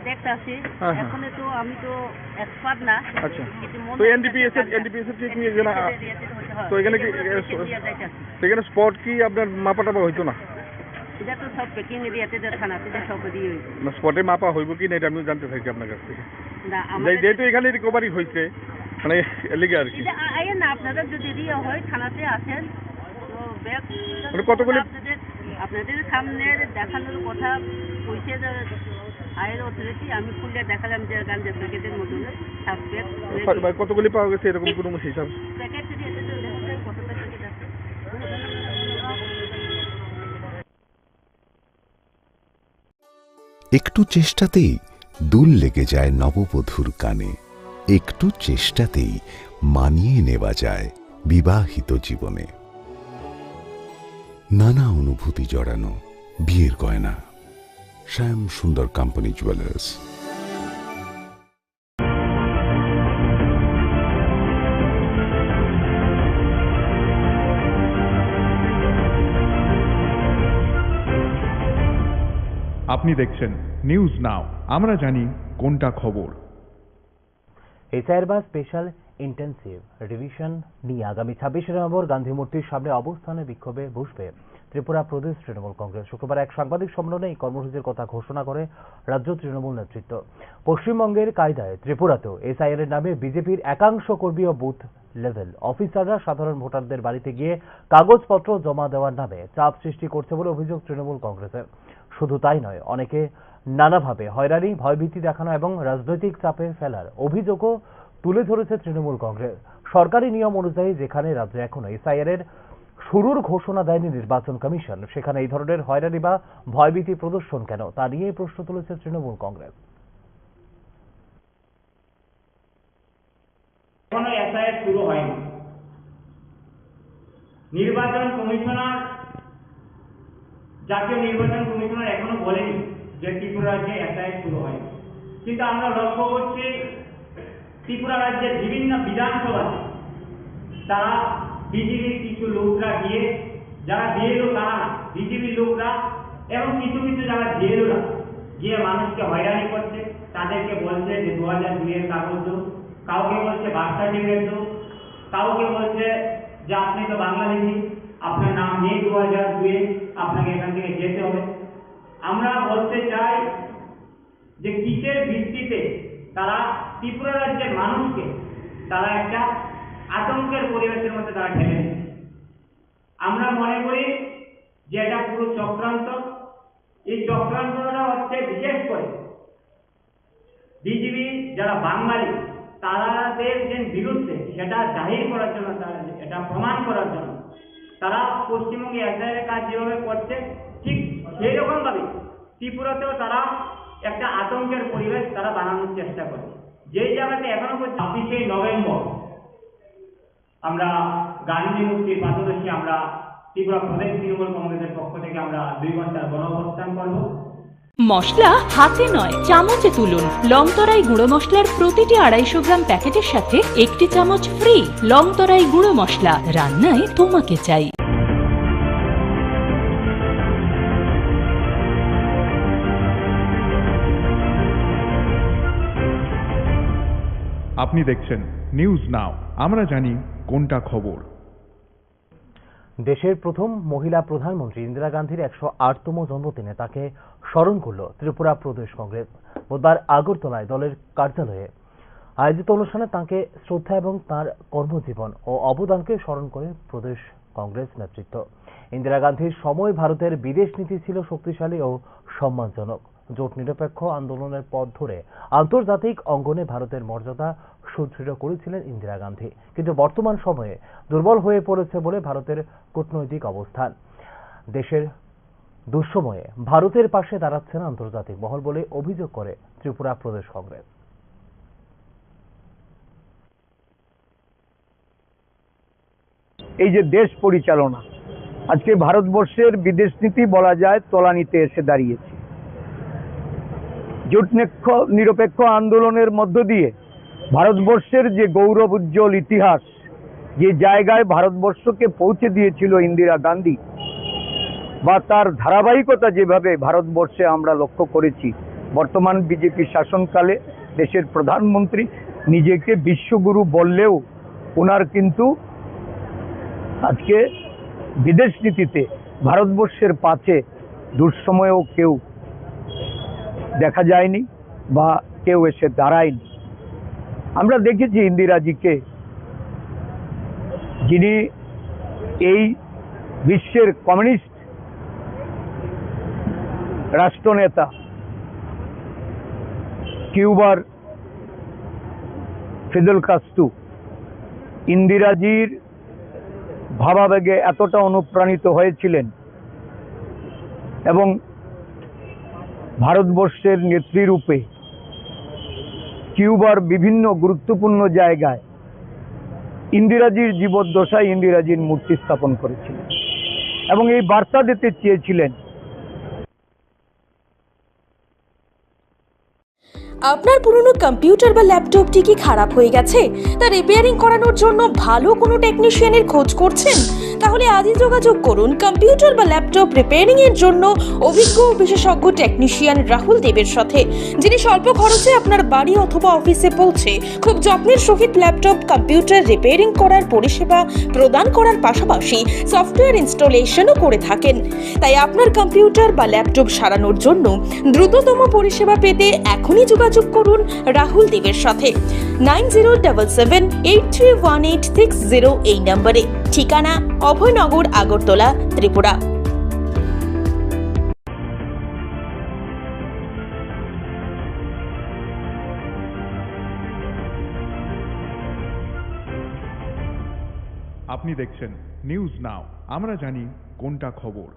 দেখতে আসি। হ্যাঁ, হ্যাঁ। এখন তো আমি তো এক্সপার্ট না। আচ্ছা। কিন্তু মনে তো হয় এনডিপিএস এর, একটা এনডিপিএস এর কি তুমি এখানে, এরিয়াতে হতে হয়। তো এখানে কি, এই যে পুরো এ, প্যাকেট নিয়ে যাইতে আসি। তো এখানে স্পট কি আপনার মাপা টাপা হইতো না? এটা তো সব প্যাকিং এরিয়াতে তো থানাতে তো সব দিয়ে হইতো। না, স্পটে মাপা হইব কি না এটা আমি জানতে চাইছি আপনার কাছ থেকে। না, যে-, আমাদের যেহেতু এখানে রিকভারি হয়েছে, মানে, এর লিগে আর কি। এটা আ-, আইয়েন না, আপনাদের যদি এরিয়া হয়, থানাতে আসেন। তো ব্যাগ মানে কতগুলি আপনাদের, আপনাদের সামনে দেখানোর কথা কইছে যে হায়ার অথরিটি, আমি খুলে দেখালাম যে গাঞ্জা প্যাকেটের মতন সাবজেক্ট। ভাই, কতগুলি পাওয়া গেছে এরকম কোনো হিসাব? প্যাকেট যদি এসে তো দেখা যায় কতটা প্যাকেট আছে। একটু চেষ্টাতেই দুল লেগে যায় নববধূর কানে। একটু চেষ্টাতেই মানিয়ে নেওয়া যায় বিবাহিত জীবনে। নানা অনুভূতি জড়ানো বিয়ের গয়না। শ্যাম সুন্দর কোম্পানি জুয়েলার্স। আপনি দেখছেন নিউজ নাও, আমরা জানি কোনটা খবর। এসআইআর বা স্পেশাল ইন্টেনসিভ রিভিশন নিয়ে আগামী ছাব্বিশে নভেম্বর গান্ধী মূর্তির সামনে অবস্থানে বিক্ষোভে বসবে ত্রিপুরা প্রদেশ তৃণমূল কংগ্রেস। শুক্রবার এক সাংবাদিক সম্মেলনে এই কর্মসূচির কথা ঘোষণা করে রাজ্য তৃণমূল নেতৃত্ব। পশ্চিমবঙ্গের কায়দায় ত্রিপুরাতেও এসআইআর এর নামে বিজেপির একাংশ কর্মী ও বুথ লেভেল অফিসাররা সাধারণ ভোটারদের বাড়িতে গিয়ে কাগজপত্র জমা দেওয়ার নামে চাপ সৃষ্টি করছে বলে অভিযোগ তৃণমূল কংগ্রেসের। শুধু তাই নয়, অনেকে নানাভাবে হয়রানি, ভয়ভীতি দেখানো এবং রাজনৈতিক চাপে ফেলার অভিযোগও তুলে ধরেছে তৃণমূল কংগ্রেস। সরকারি নিয়ম অনুযায়ী যেখানে রাজ্যে এখনো এসআইআর এর শুরুর ঘোষণা দেয়নি নির্বাচন কমিশন, সেখানে এই ধরনের হয়রানি বা ভয়ভীতি প্রদর্শন কেন, তা নিয়ে প্রশ্ন তুলেছে তৃণমূল কংগ্রেস। এখনো এসআইআর শুরু হয়নি। নির্বাচন কমিশনার, জাতীয় নির্বাচন কমিশনার এখনো বলেনি যে ত্রিপুরা রাজ্যে এসআইআর শুরু হয়নি। কিন্তু আমরা লক্ষ্য করছি ত্রিপুরা রাজ্যের বিভিন্ন বিধানসভাতে তারা বিজেপির কিছু লোকরা গিয়ে, যারা বিএলও তারা না, বিজেপির লোকরা এবং কিছু কিছু যারা বিএলওরা গিয়ে মানুষকে হয়রানি করছে, তাদেরকে বলছে যে দু হাজার দুই এর কাগজ দেন, কাউকে বলছে বার্থ সার্টিফিকেট দেন, কাউকে বলছে যে আপনি তো বাংলাদেশি, আপনার নাম নেই দু হাজার দুই এ, আপনাকে এখান থেকে যেতে হবে। আমরা বলতে চাই যে কিসের ভিত্তিতে তারা ত্রিপুরা রাজ্যের মানুষকে তারা একটা আতঙ্কের পরিবেশের মধ্যে তারা ঠেলে দিচ্ছে। আমরা মনে করি যে এটা পুরো চক্রান্ত। এই চক্রান্তটা হচ্ছে বিশেষ করে বিজেপি যারা বাঙালি, তাদের যে বিরুদ্ধে সেটা জাহির করার জন্য, তারা এটা প্রমাণ করার জন্য তারা পশ্চিমবঙ্গে এসআইআর কাজ যেভাবে করছে, ঠিক সেই রকম ভাবে ত্রিপুরাতেও তারা একটা আতঙ্কের পরিবেশ তারা বানানোর চেষ্টা করছে। যেই জায়গাতে এখনো পর্যন্ত ছাব্বিশে নভেম্বর আমরা গান্ধী মূর্তির পাদদেশে আমরা ত্রিপুরা প্রদেশ তৃণমূল কংগ্রেসের পক্ষ থেকে আমরা দুই ঘন্টার গণ অবস্থান করব। মশলা হাতে নয়, চামচে তুলুন। লংতরাই গুঁড়ো মশলার প্রতিটি আড়াইশো গ্রাম প্যাকেটের সাথে একটি চামচ ফ্রি। লংতরাই গুঁড়ো মশলা, রান্নায় তোমাকে চাই। আপনি দেখছেন নিউজ নাও, আমরা জানি কোনটা খবর। দেশের প্রথম মহিলা প্রধানমন্ত্রী ইন্দিরা গান্ধীর একশো আটতম জন্মদিনে তাকে স্মরণ করল ত্রিপুরা প্রদেশ কংগ্রেস। বুধবার আগরতলায় দলের কার্যালয়ে আয়োজিত অনুষ্ঠানে তাঁকে শ্রদ্ধা এবং তাঁর কর্মজীবন ও অবদানকে স্মরণ করে প্রদেশ কংগ্রেস নেতৃত্ব। ইন্দিরা গান্ধীর সময় ভারতের বিদেশ নীতি ছিল শক্তিশালী ও সম্মানজনক। জোট নিরপেক্ষ আন্দোলনের পথ ধরে আন্তর্জাতিক অঙ্গনে ভারতের মর্যাদা সুদৃঢ় করেছিলেন ইন্দিরা গান্ধী। কিন্তু বর্তমান সময়ে দুর্বল হয়ে পড়েছে বলে ভারতের কূটনৈতিক অবস্থান। দেশের দুঃসময়ে ভারতের পাশে দাঁড়াচ্ছে না আন্তর্জাতিক মহল বলে অভিযোগ করে ত্রিপুরা প্রদেশ কংগ্রেস। এই যে দেশ পরিচালনা, আজকে ভারতবর্ষের বিদেশ নীতি বলা যায় তলানিতে এসে দাঁড়িয়েছে। জোট নিক্ষ-, নিরপেক্ষ আন্দোলনের মধ্য দিয়ে ভারতবর্ষের যে গৌরব উজ্জ্বল ইতিহাস, যে জায়গায় ভারতবর্ষকে পৌঁছে দিয়েছিল ইন্দিরা গান্ধী, বা তার ধারাবাহিকতা যেভাবে ভারতবর্ষে আমরা লক্ষ্য করেছি, বর্তমান বিজেপি শাসনকালে দেশের প্রধানমন্ত্রী নিজেকে বিশ্বগুরু বললেও ওনার কিন্তু আজকে বিদেশ নীতিতে ভারতবর্ষের পাশে দুঃসময়েও কেউ দেখা যায়নি বা কেউ এসে দাঁড়ায়নি। আমরা দেখেছি ইন্দিরাজিকে, যিনি এই বিশ্বের কমিউনিস্ট রাষ্ট্রনেতা কিউবার ফিদেল কাস্ত্রো ইন্দিরাজির ভাবাবেগে এতটা অনুপ্রাণিত হয়েছিলেন এবং ভারতবর্ষের নেত্রী রূপে কিউবার বিভিন্ন গুরুত্বপূর্ণ জায়গায় ইন্দিরাজির জীবদ্দশায় ইন্দিরাজির মূর্তি স্থাপন করেছিলেন এবং এই বার্তা দিতে চেয়েছিলেন। আপনার পুরনো কম্পিউটার বা ল্যাপটপটি কি খারাপ হয়ে গেছে? তা রিপেয়ারিং করানোর জন্য ভালো কোনো টেকনিশিয়ানের খোঁজ করছেন? তাহলে আজই যোগাযোগ করুন কম্পিউটার বা ল্যাপটপ রিপেয়ারিং এর জন্য অভিজ্ঞ ও বিশেষজ্ঞ টেকনিশিয়ান রাহুল দেবের সাথে, যিনি স্বল্প খরচে আপনার বাড়ি অথবা অফিসে পৌঁছে খুব যত্নের সহিত ল্যাপটপ কম্পিউটার রিপেয়ারিং করার পরিষেবা প্রদান করার পাশাপাশি সফটওয়্যার ইনস্টলেশনও করে থাকেন। তাই আপনার কম্পিউটার বা ল্যাপটপ সারানোর জন্য দ্রুততম পরিষেবা পেতে এখনই যোগাযোগ করুন রাহুল দেবের সাথে nine zero double seven eight three one eight six zero এই নম্বরে। ঠিকানা অভয়নগর, আগরতলা, ত্রিপুরা। আপনি দেখছেন নিউজ নাও, আমরা জানি কোনটা খবর।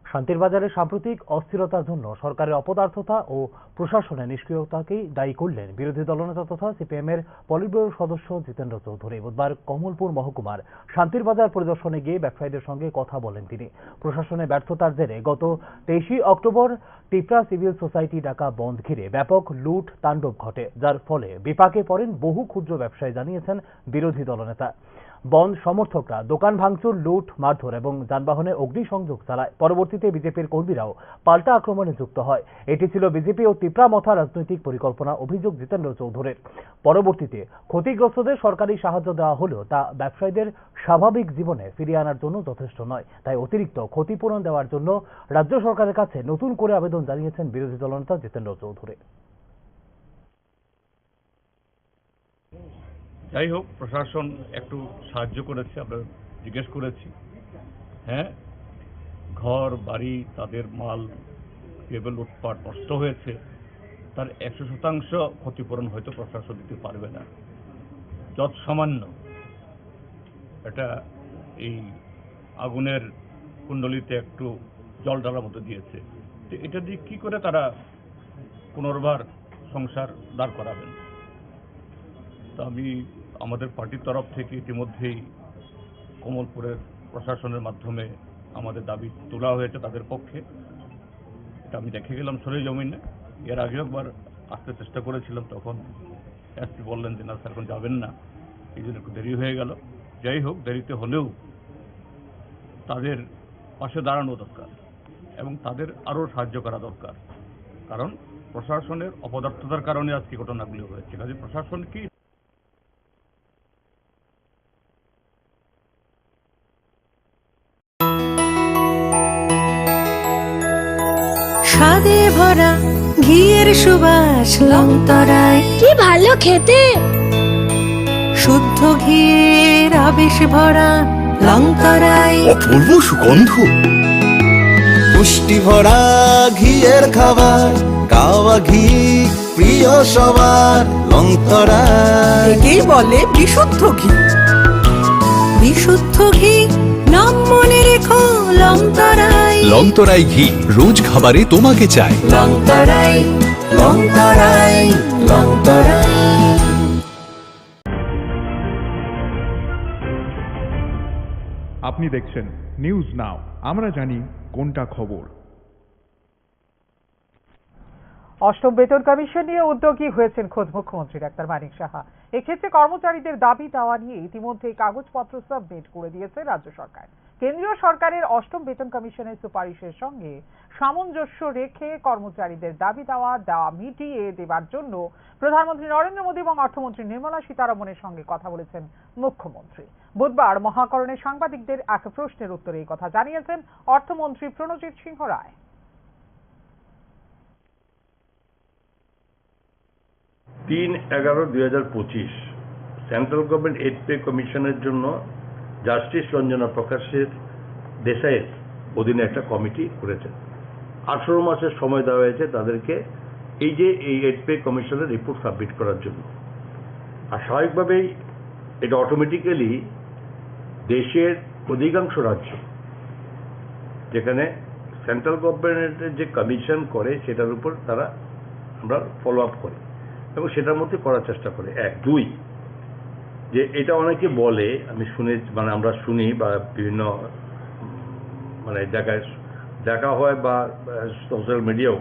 শান্তির বাজারে সাম্প্রতিক অস্থিরতার জন্য সরকারের অপদার্থতা ও প্রশাসনের নিষ্ক্রিয়তাকেই দায়ী করলেন বিরোধী দলনেতা তথা সিপিএম এর পলিটব্যুরো সদস্য জিতেন্দ্র চৌধুরী। বুধবার কমলপুর মহকুমার শান্তির বাজার পরিদর্শনে গিয়ে ব্যবসায়ীদের সঙ্গে কথা বলেন তিনি। প্রশাসনের ব্যর্থতার জেরে গত তেইশে অক্টোবর টিপ্রা সিভিল সোসাইটি ডাকা বন্ধ ঘিরে ব্যাপক লুট তাণ্ডব ঘটে, যার ফলে বিপাকে পড়েন বহু ক্ষুদ্র ব্যবসায়ী, জানিয়েছেন বিরোধী দলনেতা। বন্ধ সমর্থকরা দোকান ভাঙচুর, লুট, মারধর এবং যানবাহনে অগ্নিসংযোগ চালায়। পরবর্তীতে বিজেপির কর্মীরাও পাল্টা আক্রমণে যুক্ত হয়। এটি ছিল বিজেপি ও তিপ্রা মথা রাজনৈতিক পরিকল্পনা, অভিযোগ জিতেন্দ্র চৌধুরীর। পরবর্তীতে ক্ষতিগ্রস্তদের সরকারি সাহায্য দেওয়া হলেও তা ব্যবসায়ীদের স্বাভাবিক জীবনে ফিরিয়ে আনার জন্য যথেষ্ট নয়। তাই অতিরিক্ত ক্ষতিপূরণ দেওয়ার জন্য রাজ্য সরকারের কাছে নতুন করে আবেদন জানিয়েছেন বিরোধী দলনেতা জিতেন্দ্র চৌধুরী। যাই হোক, প্রশাসন একটু সাহায্য করেছে, আমরা জিজ্ঞেস করেছি। হ্যাঁ, ঘর বাড়ি, তাদের মাল যেভাবে লুটপাট নষ্ট হয়েছে, তার একশো শতাংশ ক্ষতিপূরণ হয়তো প্রশাসন দিতে পারবে না, যৎসামান্য এটা এই আগুনের কুণ্ডলিতে একটু জল ঢালার মতো দিয়েছে। তো এটা দিয়ে কি করে তারা পুনর্বার সংসার দাঁড় করাবেন? তো আমি আমাদের পার্টির তরফ থেকে ইতিমধ্যেই কমলপুরের প্রশাসনের মাধ্যমে আমাদের দাবি তোলা হয়েছে তাদের পক্ষে। এটা আমি দেখে গেলাম সরেজমিনে। এর আগেও একবার আসতে চেষ্টা করেছিলাম, তখন এসপি বললেন যে না স্যার, এখন যাবেন না, এই জন্য একটু দেরি হয়ে গেল। যাই হোক, দেরিতে হলেও তাদের পাশে দাঁড়ানো দরকার এবং তাদের আরও সাহায্য করা দরকার, কারণ প্রশাসনের অপদার্থতার কারণে আজকে ঘটনাগুলি হয়েছে। কাজে প্রশাসন কি স্বাদে ভরা ঘিয়ের সুবাস লংতরায়। কি ভালো খেতে। শুদ্ধ ঘিয়ের আবেশ ভরা লংতরায়। অপূর্ব সুগন্ধ। পুষ্টি ভরা ঘিয়ের খাবার, গাওয়া ঘি প্রিয় সবার লংতরায়। একেই বলে বিশুদ্ধ ঘি। বিশুদ্ধ ঘি, নাম মনে রেখো লংতরায়। লংতরাই ঘি রোজ খাবারে তোমাকে চাই। লংতরায়, লংতরায়, লংতরায়। আপনি দেখছেন নিউজ নাও, আমরা জানি কোনটা খবর। অষ্টম বেতন কমিশন নিয়ে উদ্যোগী হয়েছেন খোদ মুখ্যমন্ত্রী ডাক্তার মানিক সাহা। এক্ষেত্রে কর্মচারীদের দাবি দাওয়া নিয়ে ইতিমধ্যেই কাগজপত্র সাবমিট করে দিয়েছে রাজ্য সরকার। কেন্দ্রীয় সরকারের অষ্টম বেতন কমিশনের সুপারিশের সঙ্গে সামঞ্জস্য রেখে কর্মচারীদের দাবি দাওয়া দাওয়া মিটিয়ে দেবার জন্য প্রধানমন্ত্রী নরেন্দ্র মোদী এবং অর্থমন্ত্রী নির্মলা সীতারমণের সঙ্গে কথা বলেছেন মুখ্যমন্ত্রী। বুধবার মহাকরণে সাংবাদিকদের এক প্রশ্নের উত্তরে এই কথা জানিয়েছেন অর্থমন্ত্রী প্রণজিৎ সিংহ রায়। তিন এগারো দুই হাজার পঁচিশ সেন্ট্রাল গভর্নমেন্ট এইড পে কমিশনের জন্য জাস্টিস রঞ্জনা প্রকাশের দেশাইয়ের অধীনে একটা কমিটি করেছেন। আঠারো মাসের সময় দেওয়া হয়েছে তাদেরকে এই যে এই এইড পে কমিশনের রিপোর্ট সাবমিট করার জন্য। আর স্বাভাবিকভাবেই এটা অটোমেটিক্যালি দেশের অধিকাংশ রাজ্য যেখানে সেন্ট্রাল গভর্নমেন্টের যে কমিশন করে সেটার উপর তারা আমরা ফলো আপ করি এবং সেটার মধ্যে করার চেষ্টা করি। এক। দুই, যে এটা অনেকে বলে, আমি শুনে, মানে আমরা শুনি বা বিভিন্ন উম, মানে জায়গায় দেখা হয় বা সোশ্যাল মিডিয়াও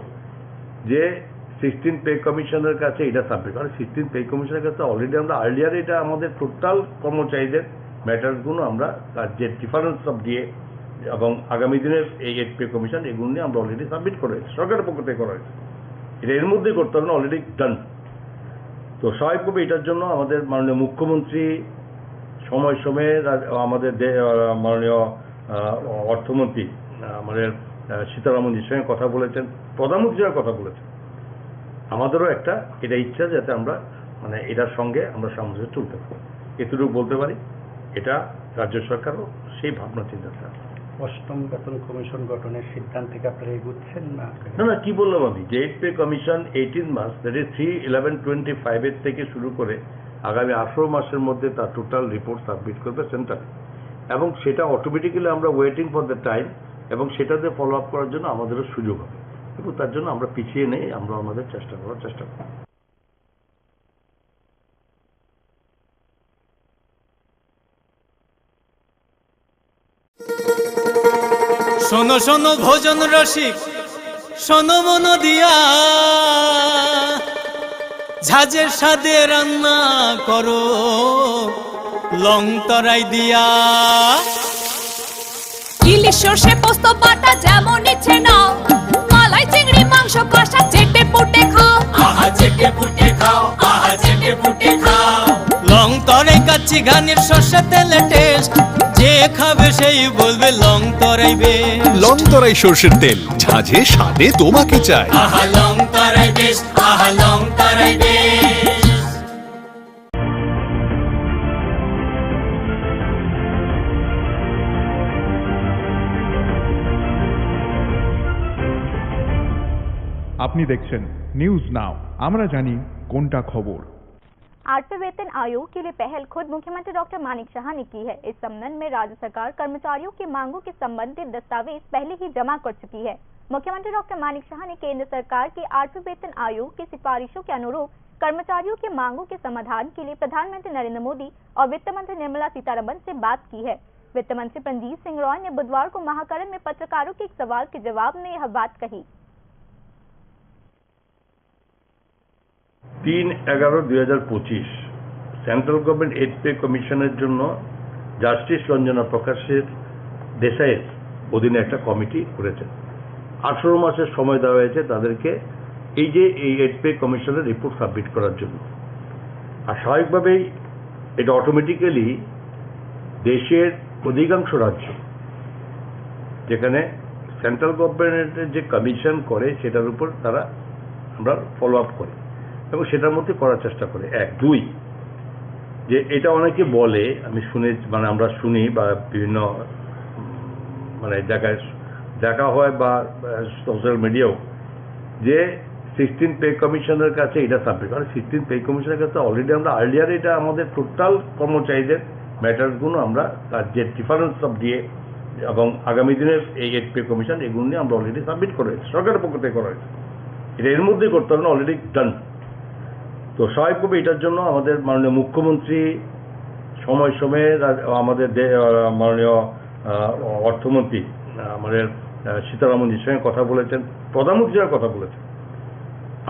যে সিক্সটিন পে কমিশনের কাছে এটা সাবমিট, কারণ সিক্সটিন পে কমিশনের কাছে অলরেডি আমরা আর্লিয়ার এটা আমাদের টোটাল কর্মচারীদের ম্যাটারগুলো আমরা তার যে ডিফারেন্স অফ ডিএ এবং আগামী দিনের এই এইড পে কমিশন এগুলো নিয়ে আমরা অলরেডি সাবমিট করে হয়েছে, সরকারের পক্ষ থেকে করা হয়েছে। এটা এর মধ্যেই করতে হবে না, অলরেডি ডান। তো স্বাভাবিকভাবে এটার জন্য আমাদের মাননীয় মুখ্যমন্ত্রী সময় সময়ে রা- আমাদের দে- আহ, মাননীয় আহ, অর্থমন্ত্রী আহ, আমাদের আহ, সীতারামনজির সঙ্গে কথা বলেছেন, প্রধানমন্ত্রীর সঙ্গে কথা বলেছেন। আমাদেরও একটা এটা ইচ্ছা যাতে আমরা মানে এটার সঙ্গে আমরা সামঞ্জস্য তুলতে পারি, এতটুকু বলতে পারি। এটা রাজ্য সরকারও সেই ভাবনা চিন্তাধারা। অষ্টম বেতন কমিশন গঠনের সিদ্ধান্তে কি আপনারা এগুচ্ছেন না? না না, কি বললাম আমি, যে এইড পে কমিশন এইটিন মাস, that is three eleven twenty five এর থেকে শুরু করে আগামী আঠারো মাসের মধ্যে তার টোটাল রিপোর্ট সাবমিট করবে সেন্টারে, এবং সেটা অটোমেটিক্যালি আমরা ওয়েটিং ফর দ্য টাইম এবং সেটাতে ফলো আপ করার জন্য আমাদেরও সুযোগ হবে এবং তার জন্য আমরা পিছিয়ে নেই, আমরা আমাদের চেষ্টা করার চেষ্টা করব। শোনো শোনো ভোজন রসিক, শোনো মন দিয়া, ঝাঁঝের স্বাদে রান্না করো লং তরাই দিয়া। ইলিশ সর্ষে পোস্ত বাটা যেমন ইচ্ছে নাও, মালাই চিংড়ি মাংস কষা চেটে পুটে খাও। আহা চেটে পুটে খাও, আহা চেটে পুটে খাও। লং তরাই কাচ্চি ঘানির সর্ষে তেলে টেস্ট, যে খাবে সেই বলবে লং তরাই বেস্ট। লং তরাই সর্ষের তেল, ঝাঁঝে স্বাদে তোমাকে চাই। আহা লং তরাই বেস্ট, আহা লং তরাই বেস্ট। আপনি দেখছেন নিউজ নাও, আমরা জানি কোনটা খবর। आठवें वेतन आयोग के लिए पहल खुद मुख्यमंत्री डॉक्टर मानिक साहा ने की है। इस संबंध में राज्य सरकार कर्मचारियों की मांगों के संबंधित दस्तावेज पहले ही जमा कर चुकी है। मुख्यमंत्री डॉक्टर मानिक साहा ने केंद्र सरकार के आठवें वेतन आयोग की सिफारिशों के अनुरूप कर्मचारियों की मांगों के समाधान के लिए प्रधानमंत्री नरेंद्र मोदी और वित्त मंत्री निर्मला सीतारमण से बात की है। वित्त मंत्री प्रंजीत सिंह रॉय ने बुधवार को महाकरण में पत्रकारों के एक सवाल के जवाब में यह बात कही। তিন এগারো দুই হাজার পঁচিশ সেন্ট্রাল গভর্নমেন্ট এইড পে কমিশনের জন্য জাস্টিস রঞ্জনা প্রকাশের দেশাইয়ের অধীনে একটা কমিটি করেছেন। আঠারো মাসের সময় দেওয়া হয়েছে তাদেরকে এই যে এই এইড পে কমিশনের রিপোর্ট সাবমিট করার জন্য। আর স্বাভাবিকভাবেই এটা অটোমেটিক্যালি দেশের অধিকাংশ রাজ্য যেখানে সেন্ট্রাল গভর্নমেন্টের যে কমিশন করে সেটার উপর তারা আমরা ফলো আপ করি এবং সেটার মধ্যে করার চেষ্টা করি। এক। দুই, যে এটা অনেকে বলে, আমি শুনে, মানে আমরা শুনি বা বিভিন্ন উম, মানে জায়গায় দেখা হয় বা সোশ্যাল মিডিয়াও যে সিক্সটিন পে কমিশনের কাছে এটা সাবমিট, কারণ সিক্সটিন পে কমিশনের কাছে অলরেডি আমরা আর্লিয়ার এটা আমাদের টোটাল কর্মচারীদের ম্যাটারগুলো আমরা তার যে ডিফারেন্স অফ ডিএ এবং আগামী দিনের এই এইড পে কমিশন এগুলো নিয়ে আমরা অলরেডি সাবমিট করে হয়েছে, সরকারের পক্ষ থেকে করা হয়েছে। এটা এর মধ্যেই করতে হবে না, অলরেডি ডান। তো স্বাভাবিকভাবে এটার জন্য আমাদের মাননীয় মুখ্যমন্ত্রী সময় সময়ে রা- আমাদের দে- আহ, মাননীয় আহ, অর্থমন্ত্রী, আহ, আমাদের, আহ, সীতারামন জির সঙ্গে কথা বলেছেন, প্রধানমন্ত্রীর সঙ্গে কথা বলেছেন।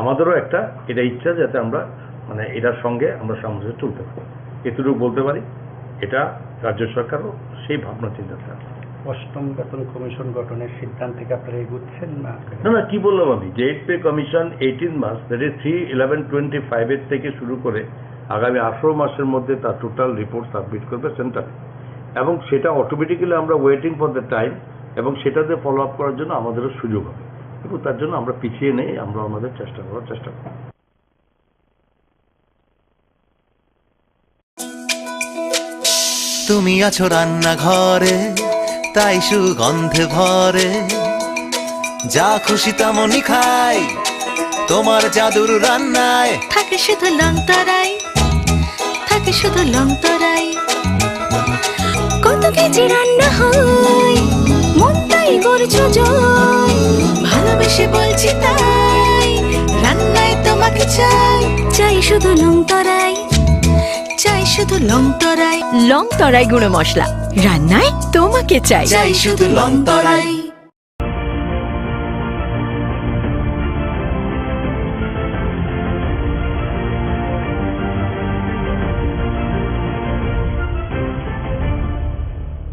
আমাদেরও একটা এটা ইচ্ছা যাতে আমরা, মানে, এটার সঙ্গে আমরা সামঞ্জস্য চলতে পারি। এতটুকু বলতে পারি, এটা রাজ্য সরকারও সেই ভাবনা চিন্তা থাকে। অষ্টম বেতন কমিশন গঠনের সিদ্ধান্তে কি আপনারা এগুচ্ছেন না? না, না, কি বললাম আমি, যে এইট পে কমিশন এইটিন মাস, that is three eleven twenty five এর থেকে শুরু করে আগামী আঠারো মাসের মধ্যে তার টোটাল রিপোর্ট সাবমিট করবে সেন্টারে, এবং সেটা অটোমেটিক্যালি আমরা ওয়েটিং ফর দ্য টাইম, এবং সেটাতে ফলো আপ করার জন্য আমাদেরও সুযোগ হবে, এবং তার জন্য আমরা পিছিয়ে নেই, আমরা আমাদের চেষ্টা করার চেষ্টা করব। তুমি আছো রান্নাঘরে, তাই সুগন্ধে ভরে। যা খুশি তেমনই খাই, তোমার জাদুর রান্নায়। থাকে শুধু লং তরাই, থাকে শুধু লং তরাই। কত কেজি রান্না হয়, মন তাই করছো জয়। ভালোবেসে বলছি তাই, রান্নায় তোমাকে চাই। চাই শুধু লং তরাই, চাই শুধু লং তরাই। লং তরাই গুঁড়ো মশলা, রান্নায় তোমাকে চাই। চাই শুধু লং তরাই।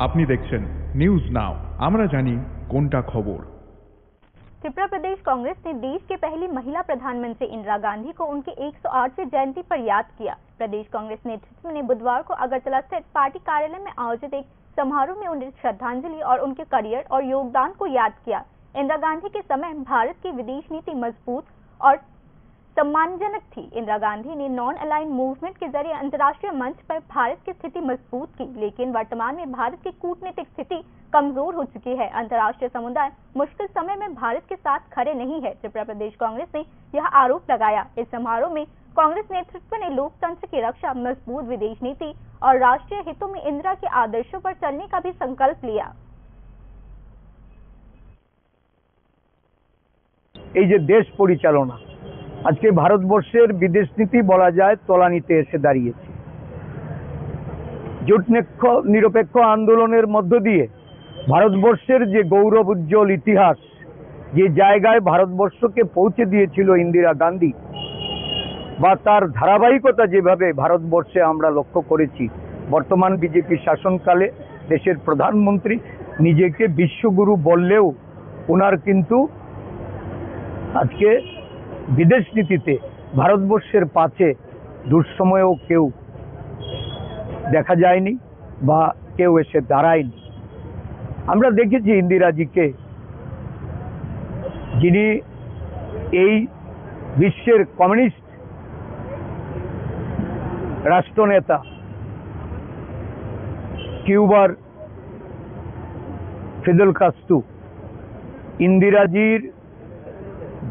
আপনি দেখছেন নিউজ নাও, আমরা জানি কোনটা খবর। त्रिपुरा प्रदेश कांग्रेस ने देश के पहली महिला प्रधानमंत्री इंदिरा गांधी को उनकी एक सौ आठवीं जयंती पर याद किया। प्रदेश कांग्रेस नेतृत्व ने बुधवार को अगरतला स्थित पार्टी कार्यालय में आयोजित एक समारोह में उन्हें श्रद्धांजलि और उनके करियर और योगदान को याद किया। इंदिरा गांधी के समय भारत की विदेश नीति मजबूत और सम्मानजनक थी। इंदिरा गांधी ने नॉन अलाइंड मूवमेंट के जरिए अंतर्राष्ट्रीय मंच पर भारत की स्थिति मजबूत की, लेकिन वर्तमान में भारत की कूटनीतिक स्थिति कमजोर हो चुकी है। अंतर्राष्ट्रीय समुदाय मुश्किल समय में भारत के साथ खड़े नहीं है, त्रिपुरा प्रदेश कांग्रेस ने यह आरोप लगाया। इस समारोह में कांग्रेस नेतृत्व ने लोकतंत्र की रक्षा, मजबूत विदेश नीति और राष्ट्रीय हितों में इंदिरा के आदर्शों पर चलने का भी संकल्प लिया। এই যে দেশ পরিচালনা, আজকে ভারতবর্ষের বিদেশ নীতি বলা যায় তলানিতে এসে দাঁড়িয়েছে। জোট নিরপেক্ষ আন্দোলনের মধ্য দিয়ে ভারতবর্ষের যে গৌরব উজ্জ্বল ইতিহাস, যে জায়গায় ভারতবর্ষকে পৌঁছে দিয়েছিল ইন্দিরা গান্ধী, বা তার ধারাবাহিকতা যেভাবে ভারতবর্ষে আমরা লক্ষ্য করেছি, বর্তমান বিজেপি শাসনকালে দেশের প্রধানমন্ত্রী নিজেকে বিশ্বগুরু বললেও ওনার কিন্তু আজকে বিদেশ নীতিতে ভারতবর্ষের পাশে দুঃসময়েও কেউ দেখা যায়নি বা কেউ এসে দাঁড়ায়নি। আমরা দেখেছি ইন্দিরাজিকে, যিনি এই বিশ্বের কমিউনিস্ট রাষ্ট্রনেতা কিউবার ফিদেল কাস্ত্রো ইন্দিরাজির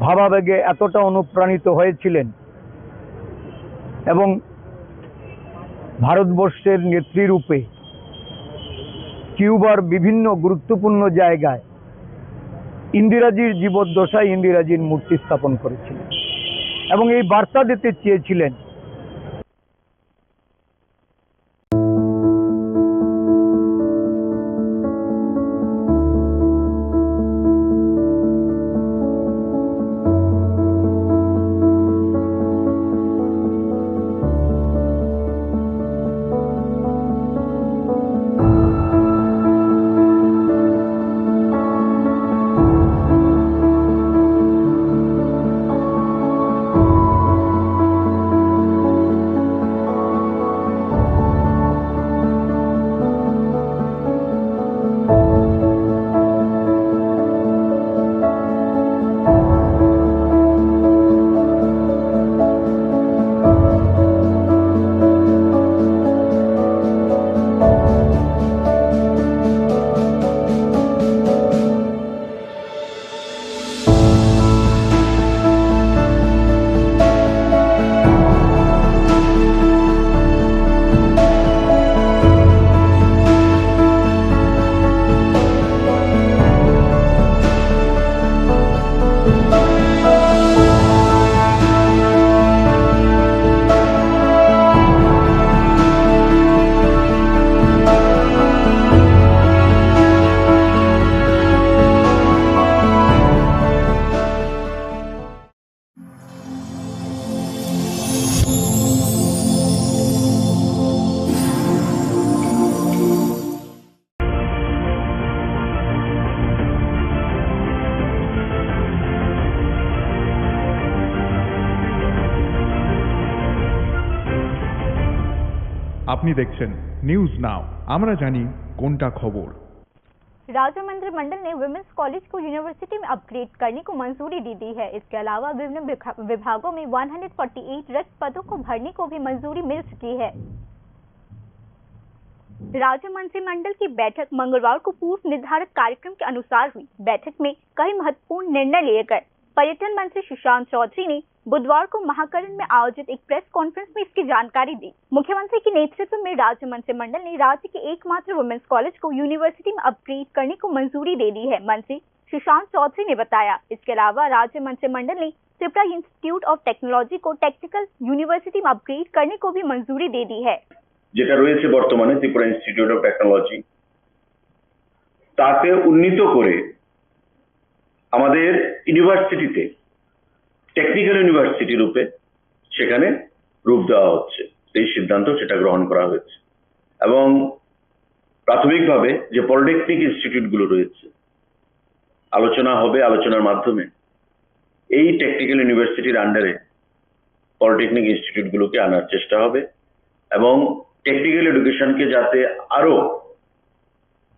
ভাবাবেগে এতটা অনুপ্রাণিত হয়েছিলেন এবং ভারতবর্ষের নেত্রী রূপে কিউবার বিভিন্ন গুরুত্বপূর্ণ জায়গায় ইন্দিরাজির জীবদ্দশায় ইন্দিরাজির মূর্তি স্থাপন করেছিলেন এবং এই বার্তা দিতে চেয়েছিলেন। আপনি দেখছেন নিউজ নাও, আমরা জানি কোনটা খবর। राज्य मंत्रिमंडल ने वुमेन्स कॉलेज को यूनिवर्सिटी में अपग्रेड करने को मंजूरी दे दी है। इसके अलावा विभिन्न विभा-, विभागों में एक सौ अड़तालीस रिक्त पदों को भरने को भी मंजूरी मिल चुकी है। राज्य मंत्रिमंडल की बैठक मंगलवार को पूर्व निर्धारित कार्यक्रम के अनुसार हुई। बैठक में कई महत्वपूर्ण निर्णय लिए गए। पर्यटन मंत्री सुशांत चौधरी ने बुधवार को महाकरण में आयोजित एक प्रेस कॉन्फ्रेंस में इसकी जानकारी दी। मुख्यमंत्री के नेतृत्व में राज्य मंत्रिमंडल ने राज्य के एकमात्र वुमेन्स कॉलेज को यूनिवर्सिटी में अपग्रेड करने को मंजूरी दे दी है, मंत्री सुशांत चौधरी ने बताया। इसके अलावा राज्य मंत्रिमंडल ने त्रिपुरा इंस्टीट्यूट ऑफ टेक्नोलॉजी को टेक्निकल यूनिवर्सिटी में अपग्रेड करने को भी मंजूरी दे दी है। যেটা রয়েছে বর্তমানে ত্রিপুরা ইনস্টিটিউট অফ টেকনোলজি, তাকে উন্নীত করে আমাদের ইউনিভার্সিটিতে টেকনিক্যাল ইউনিভার্সিটি রূপে সেখানে রূপ দেওয়া হচ্ছে। এই সিদ্ধান্ত সেটা গ্রহণ করা হয়েছে এবং প্রাথমিকভাবে যে পলিটেকনিক ইনস্টিটিউটগুলো রয়েছে, আলোচনা হবে, আলোচনার মাধ্যমে এই টেকনিক্যাল ইউনিভার্সিটির আন্ডারে পলিটেকনিক ইনস্টিটিউটগুলোকে আনার চেষ্টা হবে এবং টেকনিক্যাল এডুকেশনকে যাতে আরও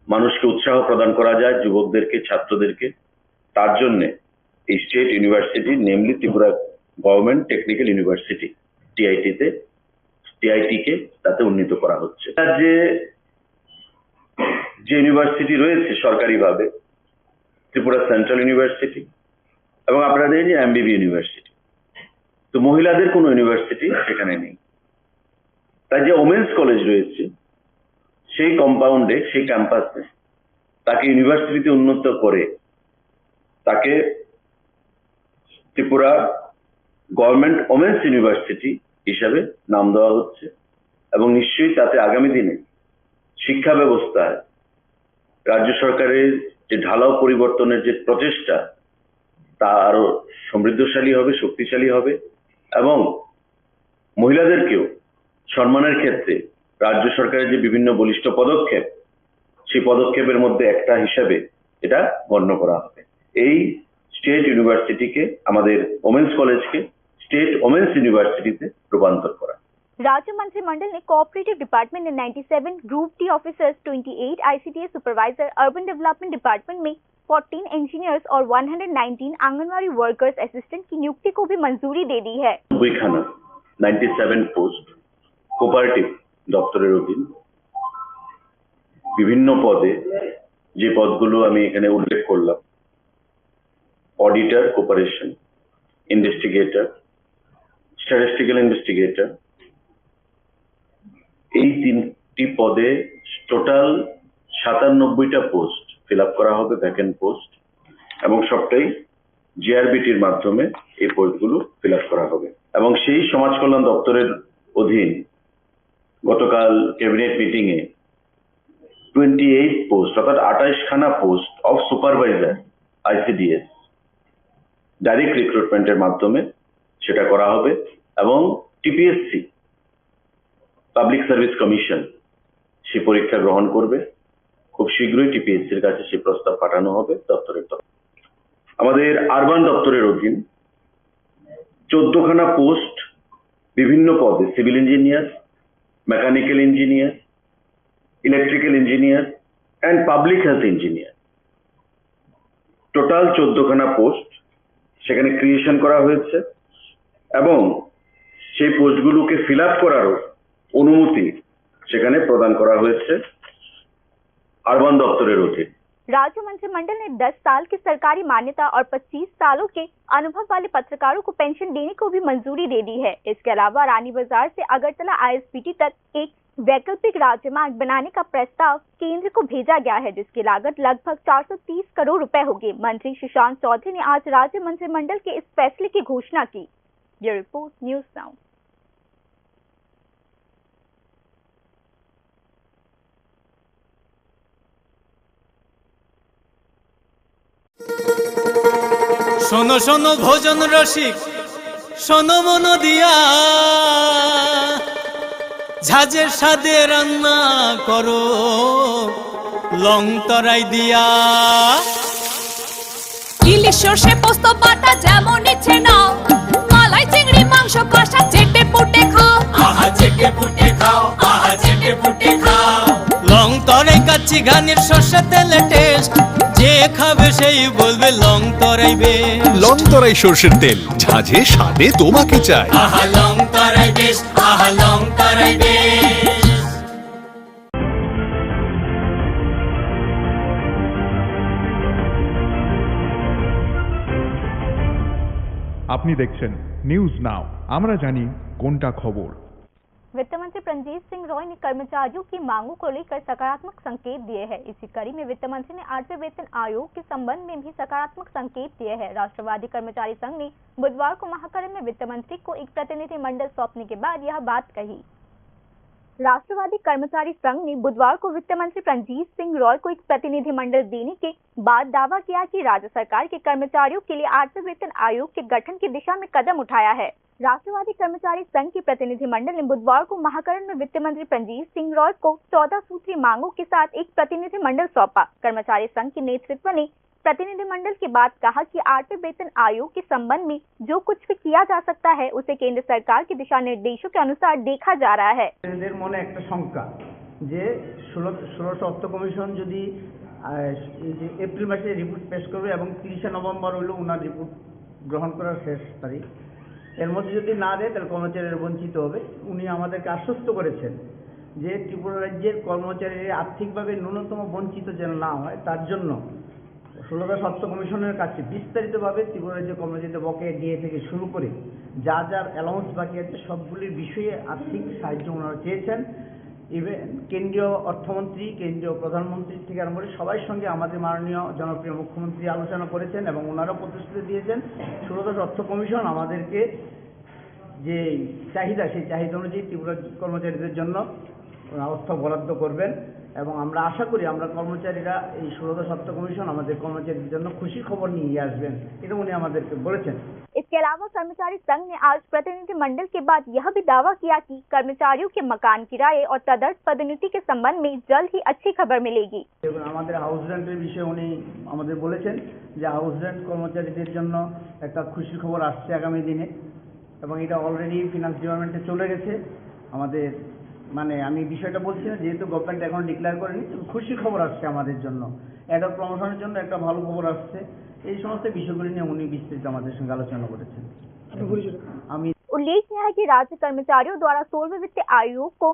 মানুষকে উৎসাহ প্রদান করা যায়, যুবকদেরকে, ছাত্রদেরকে, তার জন্যে এই state university, namely Tripura government technical university, টিআইটিতে, টিআইটিকে তাতে উন্নীত করা হচ্ছে। রাজ্যে যে ইউনিভার্সিটি রয়েছে সরকারিভাবে, ত্রিপুরা সেন্ট্রাল ইউনিভার্সিটি এবং আপনারা জানেন যে এমবিবি ইউনিভার্সিটি, তো মহিলাদের কোনো ইউনিভার্সিটি সেখানে নেই। তাই যে ওমেন্স কলেজ রয়েছে, সেই কম্পাউন্ডে, সেই ক্যাম্পাসে তাকে ইউনিভার্সিটিতে উন্নীত করে তাকে ত্রিপুরা গভর্নমেন্ট ওমেন্স ইউনিভার্সিটি হিসাবে নাম দেওয়া হচ্ছে এবং নিশ্চয়ই তাতে আগামী দিনে শিক্ষা ব্যবস্থায় রাজ্য সরকারের যে ঢালাও পরিবর্তনের যে প্রচেষ্টা, তা আরো সমৃদ্ধশালী হবে, শক্তিশালী হবে এবং মহিলাদেরকেও সম্মানের ক্ষেত্রে রাজ্য সরকারের যে বিভিন্ন বলিষ্ঠ পদক্ষেপ, সেই পদক্ষেপের মধ্যে একটা হিসাবে এটা গণ্য করা হবে। এই স্টেট ইউনিভার্সিটিকে, আমাদের ওমেন্স কলেজকে স্টেট ওমেন্স ইউনিভার্সিটিতে রূপান্তর করা। राज्य मंत्रिमंडल ने कोऑपरेटिव डिपार्टमेंट में ninety seven group D officers, twenty eight ICDS supervisor, urban development department में फोर्टीन इंजीनियर्स और one hundred nineteen anganwadi workers assistant की नियुक्ति को भी मंजूरी दे दी है। নব্বইখানা, নাইনটি সেভেন পোস্ট, কোপারেটিভ দপ্তরের অধীন বিভিন্ন পদে, যে পদগুলো আমি এখানে উল্লেখ করলাম, auditor cooperation, investigator, statistical investigator, এই তিনটি পদে টোটাল সাতানব্বইটা পোস্ট ফিল আপ করা হবে, ভ্যাকেন্ট পোস্ট, এবং সবটাই জেআরবিটির মাধ্যমে এই পোস্টগুলো ফিল আপ করা হবে। এবং সেই সমাজ কল্যাণ দপ্তরের অধীন গতকাল ক্যাবিনেট মিটিংয়ে টোয়েন্টি এইট পোস্ট, অর্থাৎ আঠাশখানা post of supervisor ICDS direct রিক্রুটমেন্টের মাধ্যমে সেটা করা হবে এবং টিপিএসসি, পাবলিক সার্ভিস কমিশন, সেই পরীক্ষা গ্রহণ করবে। খুব শীঘ্রই টিপিএসসির কাছে সেই প্রস্তাব পাঠানো হবে দপ্তরের তরফ। আমাদের আরবান দপ্তরের অধীন চোদ্দখানা পোস্ট, বিভিন্ন পদে, civil engineer, mechanical engineer, electrical engineer and public health engineer, total চোদ্দখানা পোস্ট সেখানে ক্রিয়েশন করা হয়েছে এবং সেই পোস্টগুলোকে ফিল আপ করারও অনুমতি সেখানে প্রদান করা হয়েছে আরবান দপ্তরের অধীন। राज्य मंत्रिमंडल ने दस साल की सरकारी मान्यता और पच्चीस सालों के अनुभव वाले पत्रकारों को पेंशन देने को भी मंजूरी दे दी है। इसके अलावा रानी बाजार से अगरतला आईएसबीटी तक एक वैकल्पिक राजमार्ग बनाने का प्रस्ताव केंद्र को भेजा गया है, जिसकी लागत लगभग चार सौ तीस करोड़ रुपए होगी। मंत्री सुशांत चौधरी ने आज राज्य मंत्रिमंडल के इस फैसले की घोषणा की। ये रिपोर्ट न्यूज़ नाउ। শোনো শোনো ভোজন রসিক, শোনো মন দিয়া, ঝাঁঝের স্বাদে রান্না করো লং তরাই দিয়া। ইলিশ সর্ষে পোস্ত বাটা যেমন ইচ্ছে নাও, মালাই চিংড়ি মাংস কষা চেটে পুটে খাও। আহা চেটে পুটে খাও, আহা গানের শস্য তেলে টেস্ট, যে খাবে সেই বলবে লং তরাই বেশ। লং তরাই সর্ষের তেল, ঝাঁঝে স্বাদে তোমাকে চাই। আহা, লং তরাই বেশ, আহা, লং তরাই বেশ। আপনি দেখছেন নিউজ নাও, আমরা জানি কোনটা খবর। वित्त मंत्री प्रंजीत सिंह रॉय ने कर्मचारियों की मांगों को लेकर सकारात्मक संकेत दिए हैं। इसी कड़ी में वित्त मंत्री ने आठवें वेतन आयोग के संबंध में भी सकारात्मक संकेत दिए हैं। राष्ट्रवादी कर्मचारी संघ ने बुधवार को महाकरण में वित्त मंत्री को एक प्रतिनिधिमंडल सौंपने के बाद यह बात कही। राष्ट्रवादी कर्मचारी संघ ने बुधवार को वित्त मंत्री प्रंजीत सिंह रॉय को एक प्रतिनिधिमंडल देने के बाद दावा किया कि राज्य सरकार के कर्मचारियों के लिए आठवें वेतन आयोग के गठन की दिशा में कदम उठाया है। राष्ट्रवादी कर्मचारी संघ के प्रतिनिधिमंडल ने बुधवार को महाकरण में वित्त मंत्री प्रंजीत सिंह रॉय को चौदह सूत्री मांगों के साथ एक प्रतिनिधिमंडल सौंपा। कर्मचारी संघ के नेतृत्व ने प्रतिनिधिमंडल के बाद कहा कि आठवें वेतन आयोग के संबंध में जो कुछ भी किया जा सकता है, उसे केंद्र सरकार के दिशा निर्देशों के अनुसार देखा जा रहा है। এদের মনে একটা শঙ্কা যে ষোলো, ষোলোশো অর্থ কমিশন যদি, আহ, এই যে এপ্রিল মাসে রিপোর্ট পেশ করবে এবং তিরিশে নভেম্বর হইল ওনার রিপোর্ট গ্রহণ করার শেষ তারিখ, এর মধ্যে যদি না দেয় তাহলে কর্মচারীরা বঞ্চিত হবে। উনি আমাদেরকে আশ্বস্ত করেছেন যে ত্রিপুরা রাজ্যের কর্মচারীরা আর্থিকভাবে ন্যূনতম বঞ্চিত যেন না হয়, তার জন্য ষোলোদশ অর্থ কমিশনের কাছে বিস্তারিতভাবে ত্রিপুরা রাজ্য কর্মচারীদের বকেয়া ডিএ থেকে শুরু করে যা যার অ্যালাউন্স বাকি আছে, সবগুলির বিষয়ে আর্থিক সাহায্য ওনারা চেয়েছেন। ইভেন কেন্দ্রীয় অর্থমন্ত্রী, কেন্দ্রীয় প্রধানমন্ত্রী থেকে আরম্ভ করে সবার সঙ্গে আমাদের মাননীয় জনপ্রিয় মুখ্যমন্ত্রী আলোচনা করেছেন এবং ওনারা প্রতিশ্রুতি দিয়েছেন ষোলোদশ অর্থ কমিশন আমাদেরকে যে চাহিদা, সেই চাহিদা অনুযায়ী ত্রিপুরা কর্মচারীদের জন্য ওরা অর্থ বরাদ্দ করবেন এবং আমরা আশা করি আমরা কর্মচারীরা এই ষোলোদশ অর্থ কমিশন আমাদের কর্মচারীদের জন্য খুশি খবর নিয়ে আসবেন, এটা উনি আমাদেরকে বলেছেন। इसके अलावा कर्मचारी संघ ने आज प्रतिनिधिमंडल के बाद यह भी दावा किया कि कर्मचारियों के मकान किराए और तदर्थ पदोन्नति के संबंध में जल्द ही अच्छी खबर मिलेगी। এবং আমাদের হাউস রেন্টের বিষয়ে উনি আমাদের বলেছেন যে হাউস রেন্ট কর্মচারীদের জন্য একটা খুশি খবর আসছে আগামী দিনে। এবং এটা অলরেডি ফিনান্স ডিপার্টমেন্টে চলে গেছে। আমাদের, মানে, আমি বিষয়টা বলছি না, যেহেতু গভর্নমেন্ট এখনো ডিক্লেয়ার করেনি, তবে খুশি খবর আসছে আমাদের জন্য। অ্যাডহক প্রমোশনের জন্য একটা ভালো খবর আসছে। এই সমস্ত বিষয়গুলি নিয়ে উনি বিস্তারিত আমাদের সঙ্গে আলোচনা করেছেন। আমি उल्लेखनीय है कि राज्य कर्मचारियों द्वारा सोलहवें वित्त आयोग को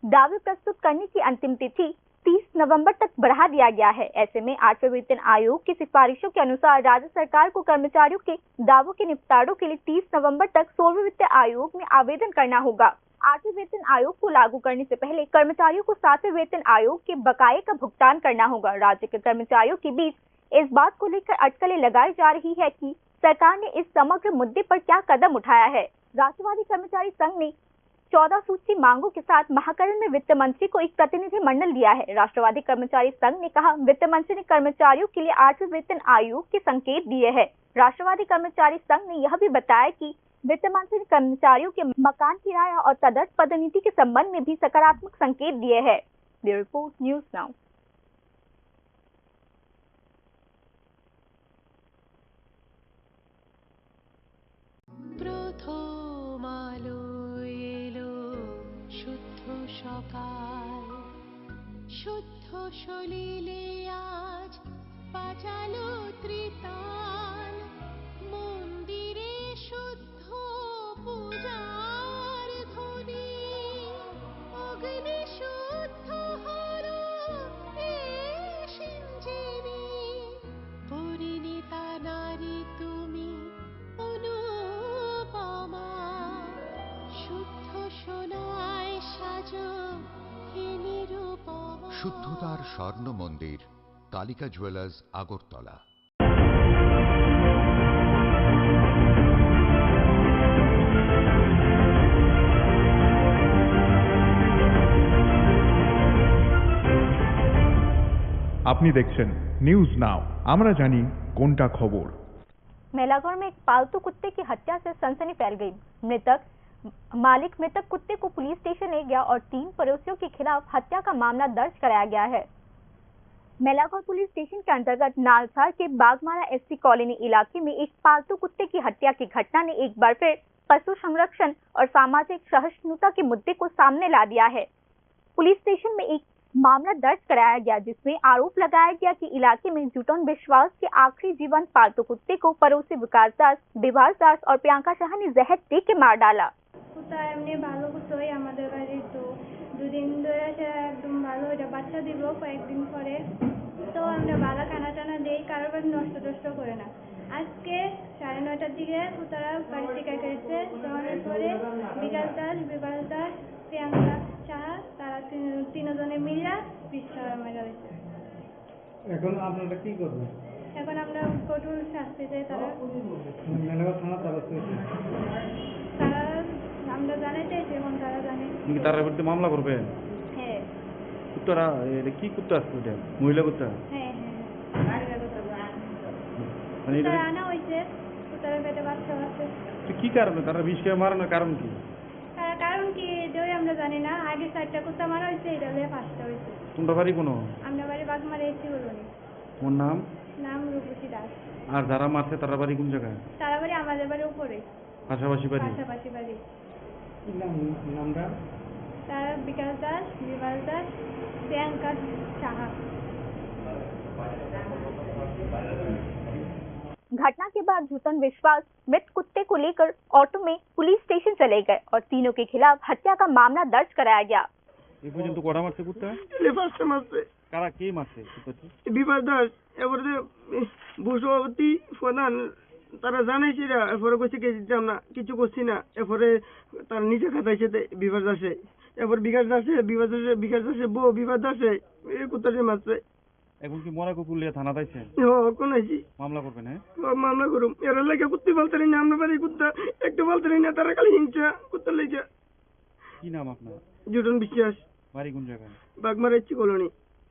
दावे प्रस्तुत करने की अंतिम तिथि तीस नवंबर तक बढ़ा दिया गया है। ऐसे में आठवें वेतन आयोग की सिफारिशों के अनुसार राज्य सरकार को कर्मचारियों के दावों के निपटारों के लिए तीस नवंबर तक सोलहवें वित्त आयोग में आवेदन करना होगा। आठवें वेतन आयोग को लागू करने से पहले कर्मचारियों को सातवें वेतन आयोग के बकाये का भुगतान करना होगा। राज्य के कर्मचारियों के बीच इस बात को लेकर अटकलें लगाई जा रही है कि सरकार ने इस समग्र मुद्दे पर क्या कदम उठाया है। राष्ट्रवादी कर्मचारी संघ ने चौदह सूत्री मांगों के साथ महाकरण में वित्त मंत्री को एक प्रतिनिधि मंडल दिया है। राष्ट्रवादी कर्मचारी संघ ने कहा, वित्त मंत्री ने कर्मचारियों के लिए आठवें वेतन आयोग के संकेत दिए हैं। राष्ट्रवादी कर्मचारी संघ ने यह भी बताया कि वित्त मंत्री ने कर्मचारियों के मकान किराया और तदर्थ पदोन्नति के संबंध में भी सकारात्मक संकेत दिए हैं। Bureau report, news now. প্রথম আলো এলো শুদ্ধ সকাল, শুদ্ধ সলিলে আজ বাজালো ত্রিতাল। মন্দিরে শুদ্ধ পূজার ধ্বনি, অগ্নি শুদ্ধ হলো এ সিঞ্জিনী। পরিণীতা নারী তুমি অনুপমা, শুদ্ধ সোনায় সাজো হে নিরুপমা। শুদ্ধতার স্বর্ণ মন্দির, কালিকা জুয়েলার্স, আগরতলা। আপনি দেখছেন নিউজ নাও, আমরা জানি কোনটা খবর। मेलाघर में एक पालतू कुत्ते की हत्या से सनसनी फैल गई। मृतक मालिक मृतक कुत्ते को पुलिस स्टेशन ले गया और तीन पड़ोसियों के खिलाफ हत्या का मामला दर्ज कराया गया है। मेलाघर पुलिस स्टेशन के अंतर्गत नालसार के बागमारा एससी कॉलोनी इलाके में एक पालतू कुत्ते की हत्या की घटना ने एक बार फिर पशु संरक्षण और सामाजिक सहिष्णुता के मुद्दे को सामने ला दिया है। पुलिस स्टेशन में एक मामला दर्ज कराया गया, जिसमें आरोप लगाया गया कि इलाके में जुटन विश्वास के आखिरी जीवंत पालतू कुत्ते को पड़ोसी विकास दास, विभास दास और प्रियंका शाह ने जहर दे के मार डाला। কুত্তা এমনি ভালো কুত্তাই আমাদের বাড়ি, তো দুদিন ধরে সে একদম ভালো, এটা বাচ্চা দিব কয়েকদিন পরে। তো আমরা ভালো খানা টানা দেই, কারোর বাড়ি নষ্ট টষ্ট করে না। আজকে সাড়ে নয়টার দিকে কুত্তারা বাড়ি থেকে গেছে, যাওয়ার পরে বিকাশ দাস, বিভাস দাস, প্রিয়াঙ্কা সাহা, তারা তিন, তিনজনে মিলে বিষ খাওয়া মারা হয়েছে। এখন আপনারা কি করবেন? এখন আমরা কঠোর শাস্তি চাই তারা। মেলাঘর থানা দ্বারস্থ হয়েছে। তারা, আমরা জানাইতে এসে এখন তারা জানে। তুমি কি তার বিরুদ্ধে মামলা করবে? হ্যাঁ। কুত্তারা, এটা কি কুত্তা আসতো এটা? মহিলা কুত্তা? হ্যাঁ, হ্যাঁ, হ্যাঁ। মানে এটা তারা আনা হয়েছে, তো তারা পেটে বাচ্চা আছে। তো কি কারণে? তারা বিষ খেয়ে মারানোর কারণ কি? তারা কারণ কি, এটাই আমরা জানি না। আগে চারটা কুত্তা মারা হয়েছে, এটা হলে পাঁচটা হয়েছে। তোমরা বাড়ি কোনো? আমরা বাড়ি বাগমারা এসি কলোনি। তোমার নাম? নাম রূপসী দাস। আর যারা মারছে তারা বাড়ি কোন জায়গায়? তারা বাড়ি আমাদের বাড়ি উপরে। পাশাপাশি বাড়ি? পাশাপাশি বাড়ি। কি নাম, নামটা? তারা বিকাশ দাস, বিভাস দাস, প্রিয়াঙ্কা সাহা। घटना के बाद जुटन विश्वास मृत कुत्ते को लेकर ऑटो में पुलिस स्टेशन चले गए और तीनों के खिलाफ हत्या का मामला दर्ज कराया गया। এই পর্যন্ত কটা মারছে কুত্তা? এটা ফার্স্টে মারছে। কারা, কে মারছে কুত্তাটি? বিভাস দাস, এরপরে যে, এ, ভূসভাপতি প্রধান, তারা জানাইছে এরা, এরপরে কইছে কি দিতাম না, কিছু করছি না, এরপরে তার নিজে খাতাইছে তে বিভাস দাসে, এরপর বিকাশ দাসে, বিভাস দাসে, বিকাশ দাসে বউ, বিভাস দাসে, এই কুত্তাটি মারছে। এখন কি মরা কুকুর লিয়ে থানা পাইছে? হ, কোন আইছি? মামলা করবেন, হ্যাঁ? ও, মামলা করুম। এরা লেগে কুত্তি বলতে না, আমরা বাড়ি কুত্তা, একটু বলতে না, তারা খালি হিংসা, কুত্তা লেগে। কি নাম আপনার? জুটন বিশ্বাস। বাড়ি কোন জায়গায়? Bagmara AC colony.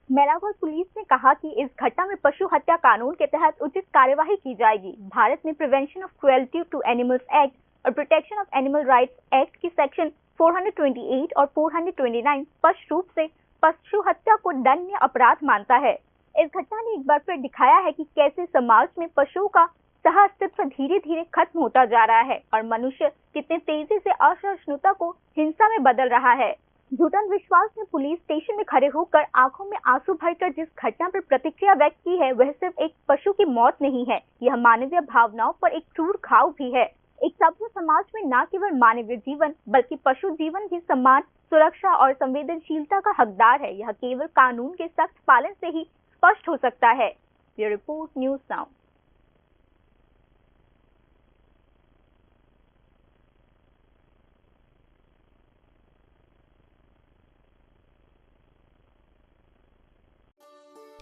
मेलाघर पुलिस ने कहा कि इस घटना में पशु हत्या कानून के तहत उचित कार्यवाही की जाएगी। भारत में prevention of cruelty to animals act और protection of animal rights act की section four hundred twenty eight और फ़ोर हंड्रेड ट्वेंटी नाइन स्पष्ट रूप से पशु हत्या को दंडनीय अपराध मानता है। इस घटना ने एक बार फिर दिखाया है कि कैसे समाज में पशुओं का सह अस्तित्व धीरे-धीरे खत्म होता जा रहा है और मनुष्य कितने तेजी से असहिष्णुता को हिंसा में बदल रहा है। झूठन विश्वास ने पुलिस स्टेशन में खड़े होकर आंखों में आंसू भरकर जिस घटना पर प्रतिक्रिया व्यक्त की है, वह सिर्फ एक पशु की मौत नहीं है, यह मानवीय भावनाओं पर एक क्रूर घाव भी है। एक सभ्य समाज में न केवल मानवीय जीवन, बल्कि पशु जीवन भी सम्मान, सुरक्षा और संवेदनशीलता का हकदार है। यह केवल कानून के सख्त पालन से ही स्पष्ट हो सकता है। Bureau report, news now.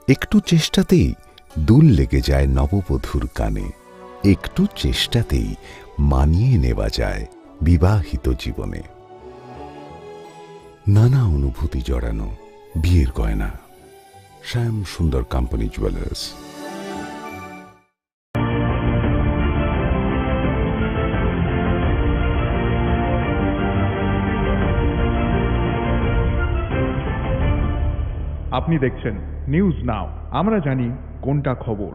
একটু চেষ্টাতেই দুল লেগে যায় নববধূর কানে। একটু চেষ্টাতেই মানিয়ে নেওয়া যায় বিবাহিত জীবনে। নানা অনুভূতি জড়ানো বিয়ের গয়না। শ্যাম সুন্দর কোম্পানি জুয়েলার্স। আপনি দেখছেন নিউজ নাও, আমরা জানি কোনটা খবর।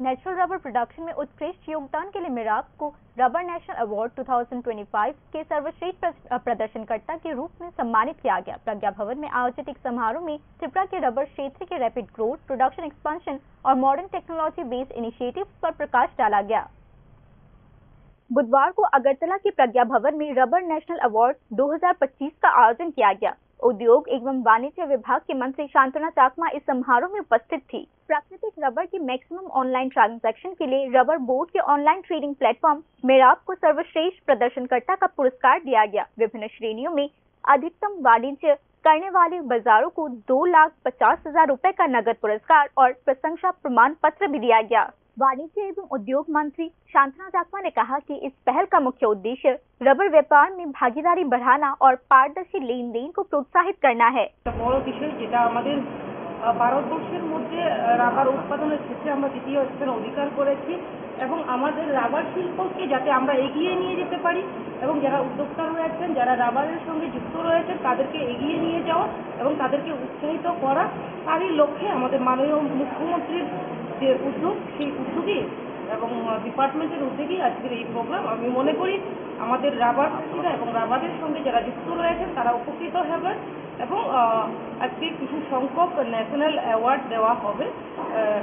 नेचुरल रबर प्रोडक्शन में उत्कृष्ट योगदान के लिए मेराब को rubber national award two thousand twenty five के सर्वश्रेष्ठ प्र-, प्रदर्शनकर्ता के रूप में सम्मानित किया गया। प्रज्ञा भवन में आयोजित एक समारोह में त्रिपुरा के रबर क्षेत्र के रैपिड ग्रोथ, प्रोडक्शन एक्सपेंशन और मॉडर्न टेक्नोलॉजी बेस्ड इनिशिएटिव्स पर प्रकाश डाला गया। बुधवार को अगरतला के प्रज्ञा भवन में रबर नेशनल अवार्ड दो हज़ार पच्चीस का आयोजन किया गया। उद्योग एवं वाणिज्य विभाग के मंत्री शांतना चाकमा इस समारोह में उपस्थित थी। प्राकृतिक रबर की मैक्सिमम ऑनलाइन ट्रांजैक्शन के लिए रबर बोर्ड के ऑनलाइन ट्रेडिंग प्लेटफॉर्म मेराब को सर्वश्रेष्ठ प्रदर्शनकर्ता का पुरस्कार दिया गया। विभिन्न श्रेणियों में अधिकतम वाणिज्य करने वाले बाजारों को दो लाख पचास हजार रुपए का नगद पुरस्कार और प्रशंसा प्रमाण पत्र भी दिया गया। वाणिज्य एवं उद्योग मंत्री शांतना चाकमा ने कहा कि इस पहल का मुख्य उद्देश्य रबर व्यापार में भागीदारी बढ़ाना और पारदर्शी लेन देन को प्रोत्साहित करना है। একটা বড় বিষয়, যেটা আমাদের, আহ, ভারতবর্ষের মধ্যে, আহ, রাবার উৎপাদনের ক্ষেত্রে আমরা দ্বিতীয় স্থান অধিকার করেছি এবং আমাদের রাবার শিল্পকে যাতে আমরা এগিয়ে নিয়ে যেতে পারি এবং যারা উদ্যোক্তা রয়েছেন, যারা রাবারের সঙ্গে যুক্ত রয়েছেন, তাদেরকে এগিয়ে নিয়ে যাওয়া এবং তাদেরকে উৎসাহিত করা, তারই লক্ষ্যে আমাদের মাননীয় মুখ্যমন্ত্রীর যে উদ্যোগ, সেই উদ্যোগেই এবং, আহ, ডিপার্টমেন্টের উদ্যোগেই আজকের এই প্রোগ্রাম। আমি মনে করি আমাদের রাবার চাষিরা এবং রাবারের সঙ্গে যারা যুক্ত রয়েছেন, তারা উপকৃত হবেন। এবং আহ, আজকে কিছু সংখ্যক ন্যাশনাল অ্যাওয়ার্ড দেওয়া হবে, আহ,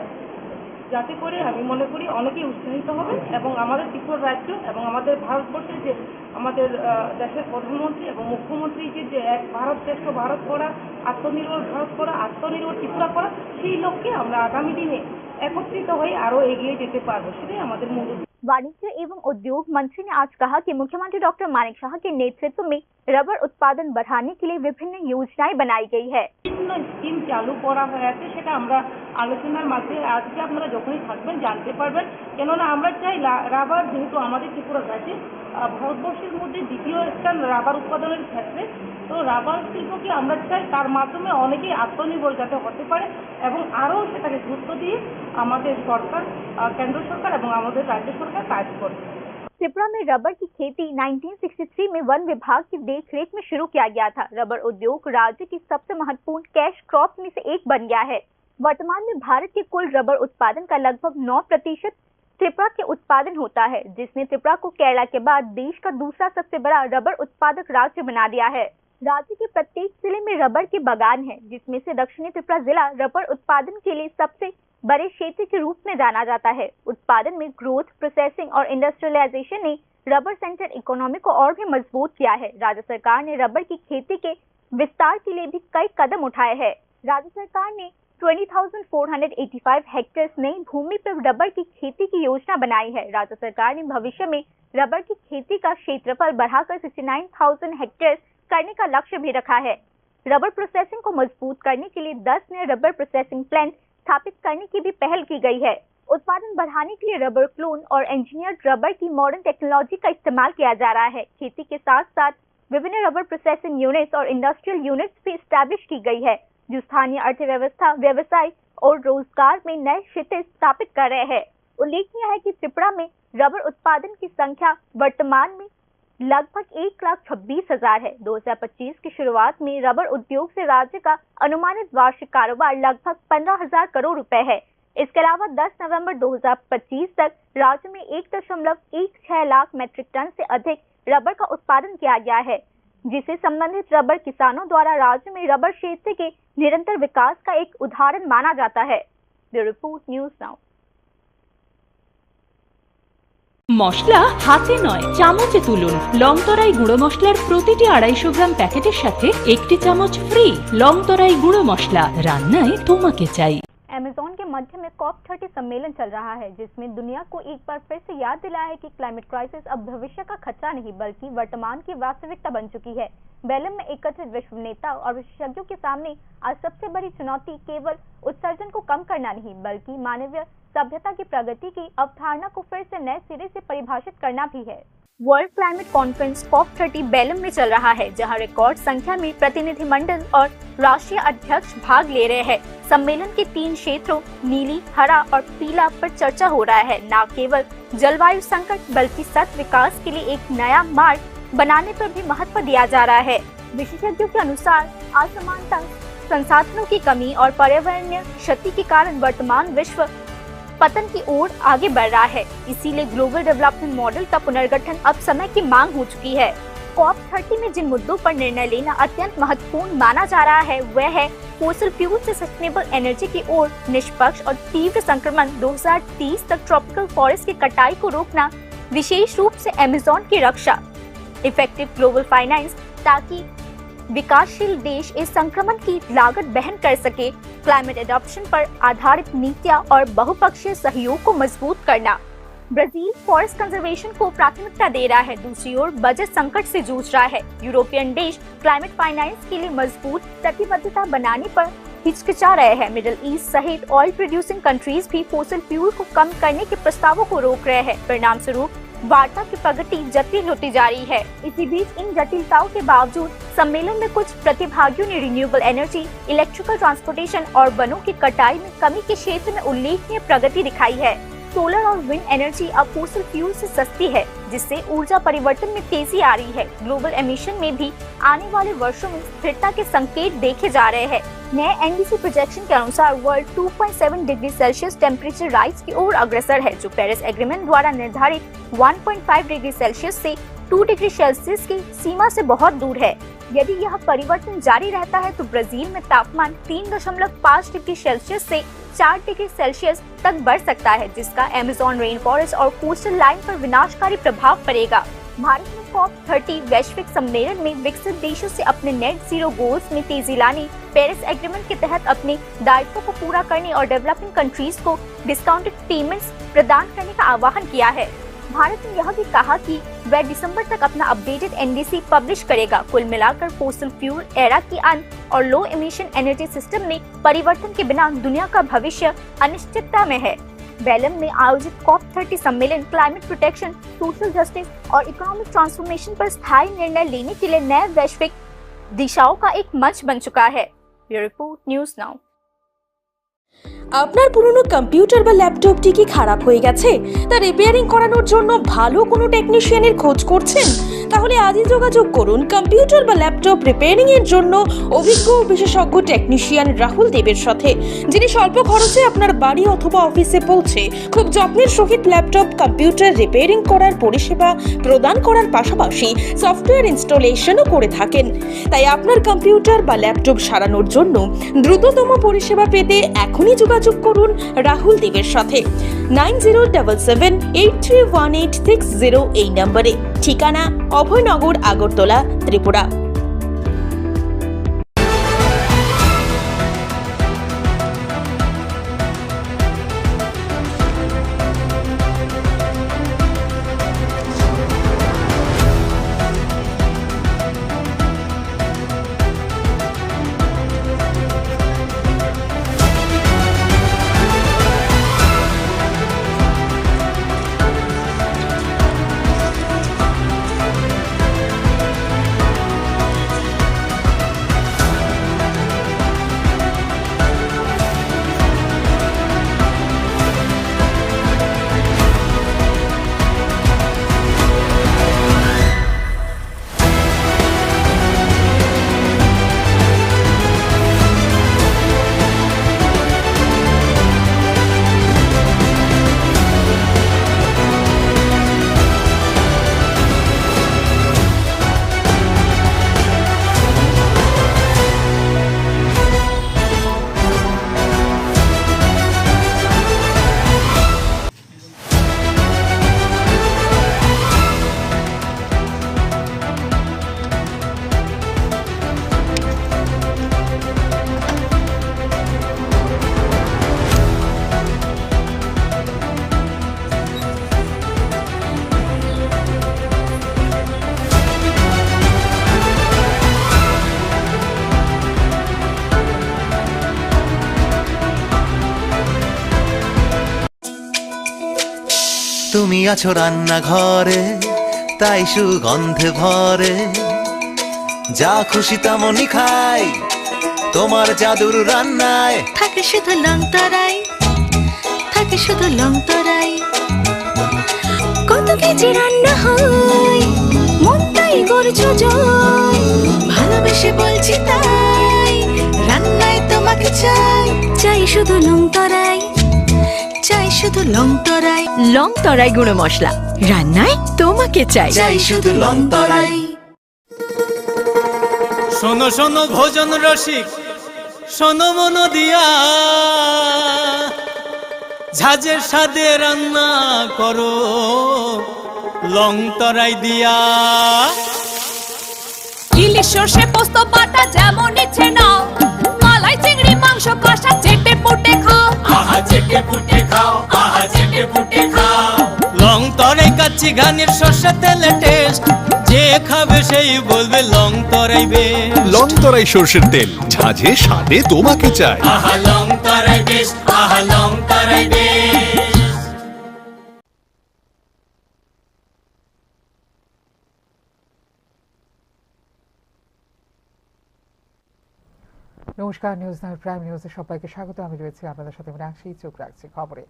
যাতে করে আমি মনে করি অনেকেই উৎসাহিত হবে এবং আমাদের ত্রিপুরা রাজ্য এবং আমাদের ভারতবর্ষের যে আমাদের আহ, দেশের প্রধানমন্ত্রী এবং মুখ্যমন্ত্রী যে যে এক ভারত শ্রেষ্ঠ ভারত করা, আত্মনির্ভর ভারত করা, আত্মনির্ভর ত্রিপুরা করা, সেই লক্ষ্যে আমরা আগামী দিনে একত্রিত হয়ে আরো এগিয়ে যেতে পারবো, সেটাই আমাদের মূল উদ্দেশ্য। वाणिज्य एवं उद्योग मंत्री ने आज कहा कि मुख्यमंत्री डॉक्टर मानिक साहा के नेतृत्व में रबर उत्पादन बढ़ाने के लिए विभिन्न योजनाएं बनाई गई है। বিভিন্ন স্কিম চালু করা হয়ে আছে, সেটা আমরা আলোচনার মাঝে আজকে আপনারা যখনই থাকবেন জানতে পারবেন। কেননা আমরা চাই লা- রাবার যেহেতু আমাদের ত্রিপুরা রাজ্যে আহ, ভারতবর্ষের মধ্যে দ্বিতীয় স্থান রাবার উৎপাদনের ক্ষেত্রে, তো রাবার শিল্পকে আমরা চাই তার মাধ্যমে অনেকেই আত্মনির্ভর যাতে হতে পারে এবং আরও সেটাকে গুরুত্ব দিয়ে আমাদের সরকার, আহ, কেন্দ্র সরকার এবং আমাদের রাজ্য সরকার কাজ করবে। त्रिपुरा में रबर की खेती नाइनटीन सिक्सटी थ्री में वन विभाग की देखरेख में शुरू किया गया था। रबर उद्योग राज्य की सबसे महत्वपूर्ण कैश क्रॉप में से एक बन गया है। वर्तमान में भारत के कुल रबर उत्पादन का लगभग नौ प्रतिशत त्रिपुरा के उत्पादन होता है, जिसमें त्रिपुरा को केरला के बाद देश का दूसरा सबसे बड़ा रबर उत्पादक राज्य बना दिया है। राज्य के प्रत्येक जिले में रबर के बागान हैं, जिसमें से दक्षिणी त्रिपुरा जिला रबर उत्पादन के लिए सबसे बड़े क्षेत्र के रूप में जाना जाता है। उत्पादन में ग्रोथ, प्रोसेसिंग और इंडस्ट्रियलाइजेशन ने रबर सेंटर इकोनॉमी को और भी मजबूत किया है। राज्य सरकार ने रबर की खेती के विस्तार के लिए भी कई कदम उठाए हैं। राज्य सरकार ने twenty thousand four hundred eighty five hectares नई भूमि पर रबर की खेती की योजना बनाई है। राज्य सरकार ने भविष्य में रबर की खेती का क्षेत्रफल बढ़ाकर सिक्सटी नाइन थाउजेंड हेक्टेयर्स करने का लक्ष्य भी रखा है। रबर प्रोसेसिंग को मजबूत करने के लिए दस नए रबर प्रोसेसिंग प्लांट स्थापित करने की भी पहल की गई है। उत्पादन बढ़ाने के लिए रबर क्लोन और इंजीनियर्ड रबर की मॉडर्न टेक्नोलॉजी का इस्तेमाल किया जा रहा है। खेती के साथ साथ विभिन्न रबर प्रोसेसिंग यूनिट्स और इंडस्ट्रियल यूनिट्स भी एस्टैब्लिश की गई है, जो स्थानीय अर्थव्यवस्था, व्यवसाय और रोजगार में नए क्षितिज स्थापित कर रहे हैं। उल्लेखनीय है कि त्रिपुरा में रबर उत्पादन की संख्या वर्तमान में लगभग एक लाख छब्बीस हजार है। दो हज़ार पच्चीस की शुरुआत में रबर उद्योग से राज्य का अनुमानित वार्षिक कारोबार लगभग पन्द्रह हज़ार करोड़ रुपए है। इसके अलावा दस नवंबर दो हज़ार पच्चीस तक राज्य में एक दशमलव एक छह लाख मीट्रिक टन से अधिक रबर का उत्पादन किया गया है, जिसे संबंधित रबर किसानों द्वारा राज्य में रबर क्षेत्र के निरंतर विकास का एक उदाहरण माना जाता है। Bureau report, news now. মশলা হাতে নয়, চামচে তুলুন। লংতরাই গুঁড়ো মশলার প্রতিটি আড়াইশো গ্রাম প্যাকেটের সাথে একটি চামচ ফ্রি। লংতরাই গুঁড়ো মশলা, রান্নায় তোমাকে চাই। अमेज़न के मध्य में कॉप थर्टी सम्मेलन चल रहा है, जिसमें दुनिया को एक बार फिर से याद दिलाया है कि क्लाइमेट क्राइसिस अब भविष्य का खतरा नहीं, बल्कि वर्तमान की वास्तविकता बन चुकी है। बेलम में एकत्रित विश्व नेता और विशेषज्ञों के सामने आज सबसे बड़ी चुनौती केवल उत्सर्जन को कम करना नहीं, बल्कि मानवीय सभ्यता की प्रगति की अवधारणा को फिर से नए सिरे से परिभाषित करना भी है। World climate conference COP thirty Belem में चल रहा है, जहां रिकॉर्ड संख्या में प्रतिनिधिमंडल और राष्ट्रीय अध्यक्ष भाग ले रहे हैं। सम्मेलन के तीन क्षेत्रों नीली, हरा और पीला पर चर्चा हो रहा है। न केवल जलवायु संकट, बल्कि सतत विकास के लिए एक नया मार्ग बनाने पर भी महत्व दिया जा रहा है। विशेषज्ञों के अनुसार, असमानता, संसाधनों की कमी और पर्यावरणीय क्षति के कारण वर्तमान विश्व पतन की ओर आगे बढ़ रहा है। इसीलिए ग्लोबल डेवलपमेंट मॉडल का पुनर्गठन अब समय की मांग हो चुकी है। कॉप थर्टी में जिन मुद्दों पर निर्णय लेना अत्यंत महत्वपूर्ण माना जा रहा है, वह है फोसिल फ्यूल से सस्टेनेबल एनर्जी की ओर निष्पक्ष और तीव्र संक्रमण, दो हज़ार तीस तक ट्रॉपिकल फॉरेस्ट की कटाई को रोकना, विशेष रूप से अमेज़न की रक्षा, इफेक्टिव ग्लोबल फाइनेंस, ताकि विकासशील देश इस संक्रमण की लागत वहन कर सके, क्लाइमेट एडॉप्शन पर आधारित नीतियां और बहुपक्षीय सहयोग को मजबूत करना। ब्राजील फॉरेस्ट कंजर्वेशन को प्राथमिकता दे रहा है, दूसरी ओर बजट संकट से जूझ रहा है। यूरोपियन देश क्लाइमेट फाइनेंस के लिए मजबूत प्रतिबद्धता बनाने पर हिचकिचा रहे हैं। मिडिल ईस्ट सहित ऑयल प्रोड्यूसिंग कंट्रीज भी फोसिल फ्यूल को कम करने के प्रस्तावों को रोक रहे हैं। परिणाम स्वरूप वार्ता की प्रगति जटिल होती जा रही है। इसी बीच इन जटिलताओं के बावजूद सम्मेलन में कुछ प्रतिभागियों ने रिन्यूएबल एनर्जी, इलेक्ट्रिकल ट्रांसपोर्टेशन और वनों की कटाई में कमी के क्षेत्र में उल्लेखनीय प्रगति दिखाई है। सोलर और विंड एनर्जी अब फोसिल फ्यूल से सस्ती है, जिससे ऊर्जा परिवर्तन में तेजी आ रही है। ग्लोबल एमिशन में भी आने वाले वर्षों में स्थिरता के संकेत देखे जा रहे हैं। नए एनडीसी प्रोजेक्शन के अनुसार world two point seven degree Celsius temperature rise की ओर अग्रसर है, जो पेरिस एग्रीमेंट द्वारा निर्धारित one point five degree Celsius से टू डिग्री सेल्सियस की सीमा से बहुत दूर है। यदि यह परिवर्तन जारी रहता है तो ब्राजील में तापमान तीन दशमलव पाँच डिग्री सेल्सियस से चार डिग्री सेल्सियस तक बढ़ सकता है, जिसका अमेज़न रेनफॉरेस्ट और कोस्टल लाइन पर विनाशकारी प्रभाव पड़ेगा। भारत ने कॉप थर्टी वैश्विक सम्मेलन में विकसित देशों से अपने नेट जीरो गोल्स में तेजी लाने, पेरिस एग्रीमेंट के तहत अपने दायित्वों को पूरा करने और डेवलपिंग कंट्रीज को डिस्काउंटेड पेमेंट्स प्रदान करने का आह्वान किया है। भारत ने यह भी कहा कि वह दिसंबर तक अपना अपडेटेड एनडीसी पब्लिश करेगा। कुल मिलाकर फोसिल फ्यूल एरा की अंत और लो इमिशन एनर्जी सिस्टम में परिवर्तन के बिना दुनिया का भविष्य अनिश्चितता में है। बेलम में आयोजित कॉप थर्टी सम्मेलन क्लाइमेट प्रोटेक्शन, सोशल जस्टिस और इकोनॉमिक ट्रांसफॉर्मेशन पर स्थायी निर्णय लेने के लिए नए वैश्विक दिशाओं का एक मंच बन चुका है। Bureau report, news now. আপনার পুরনো কম্পিউটার বা ল্যাপটপটি কি খারাপ হয়ে গেছে? তা রিপেয়ারিং করানোর জন্য ভালো কোনো টেকনিশিয়ানের খোঁজ করছেন? তাহলে আজই যোগাযোগ করুন। কম্পিউটার বা ল্যাপটপ রিপেয়ারিং এর জন্য অভিজ্ঞ ও বিশেষজ্ঞ টেকনিশিয়ান রাহুল দেবের সাথে, যিনি স্বল্প খরচে আপনার বাড়ি অথবা অফিসে পৌঁছে খুব যত্নের সহিত ল্যাপটপ, কম্পিউটার রিপেয়ারিং করার পরিষেবা প্রদান করার পাশাপাশি সফটওয়্যার ইনস্টলেশনও করে থাকেন। তাই আপনার কম্পিউটার বা ল্যাপটপ সারানোর জন্য দ্রুততম পরিষেবা পেতে এখনই যোগাযোগ করুন রাহুল দেবের সাথে nine zero double seven eight three one eight six zero এই নম্বরে। ঠিকানা: অভয়নগর, আগরতলা, ত্রিপুরা। তুমি আছো রান্নাঘরে, তাই সুগন্ধে ভরে। যা খুশি তেমনই খাই তোমার জাদুর রান্নায়। থাকে শুধু লংতরাই, থাকে শুধু লংতরাই। কত কেজি রান্না হয়, মনটাই করছো জয়। ভালোবেসে বলছি তাই, রান্নায় তোমাকে চাই। চাই শুধু লংতরাই, চাই শুধু লংতরাই। লংতরাই গুঁড়ো মশলা, রান্নায় তোমাকে চাই। চাই শুধু লংতরাই। শোনো শোনো ভোজন রসিক, শোনো মন দিয়া, ঝাঁঝের স্বাদে রান্না করো লংতরাই দিয়া। ইলিশ সর্ষে পোস্ত বাটা যেমন ইচ্ছে নাও, মালাই চিংড়ি মাংস কষা চেটে পুটে খাও। আহা চেটে পুটে খাও, আহা চেটে পুটে খাও। লংতরাই কাচ্চি ঘানির সর্ষে তেলে টেস্ট, যে খাবে সেই বলবে লংতরাই বেশ। লংতরাই সর্ষের তেল, ঝাঁঝে স্বাদে তোমাকে চাই। আহা লংতরাই বেশ, আহা লংতরাই বেশ। নমস্কার, নিউজ নাউর প্রাইম নিউজে সবাইকে স্বাগত। আমি রয়েছি আপনাদের সাথে মীনাক্ষী। চোখ রাখছি খবরে।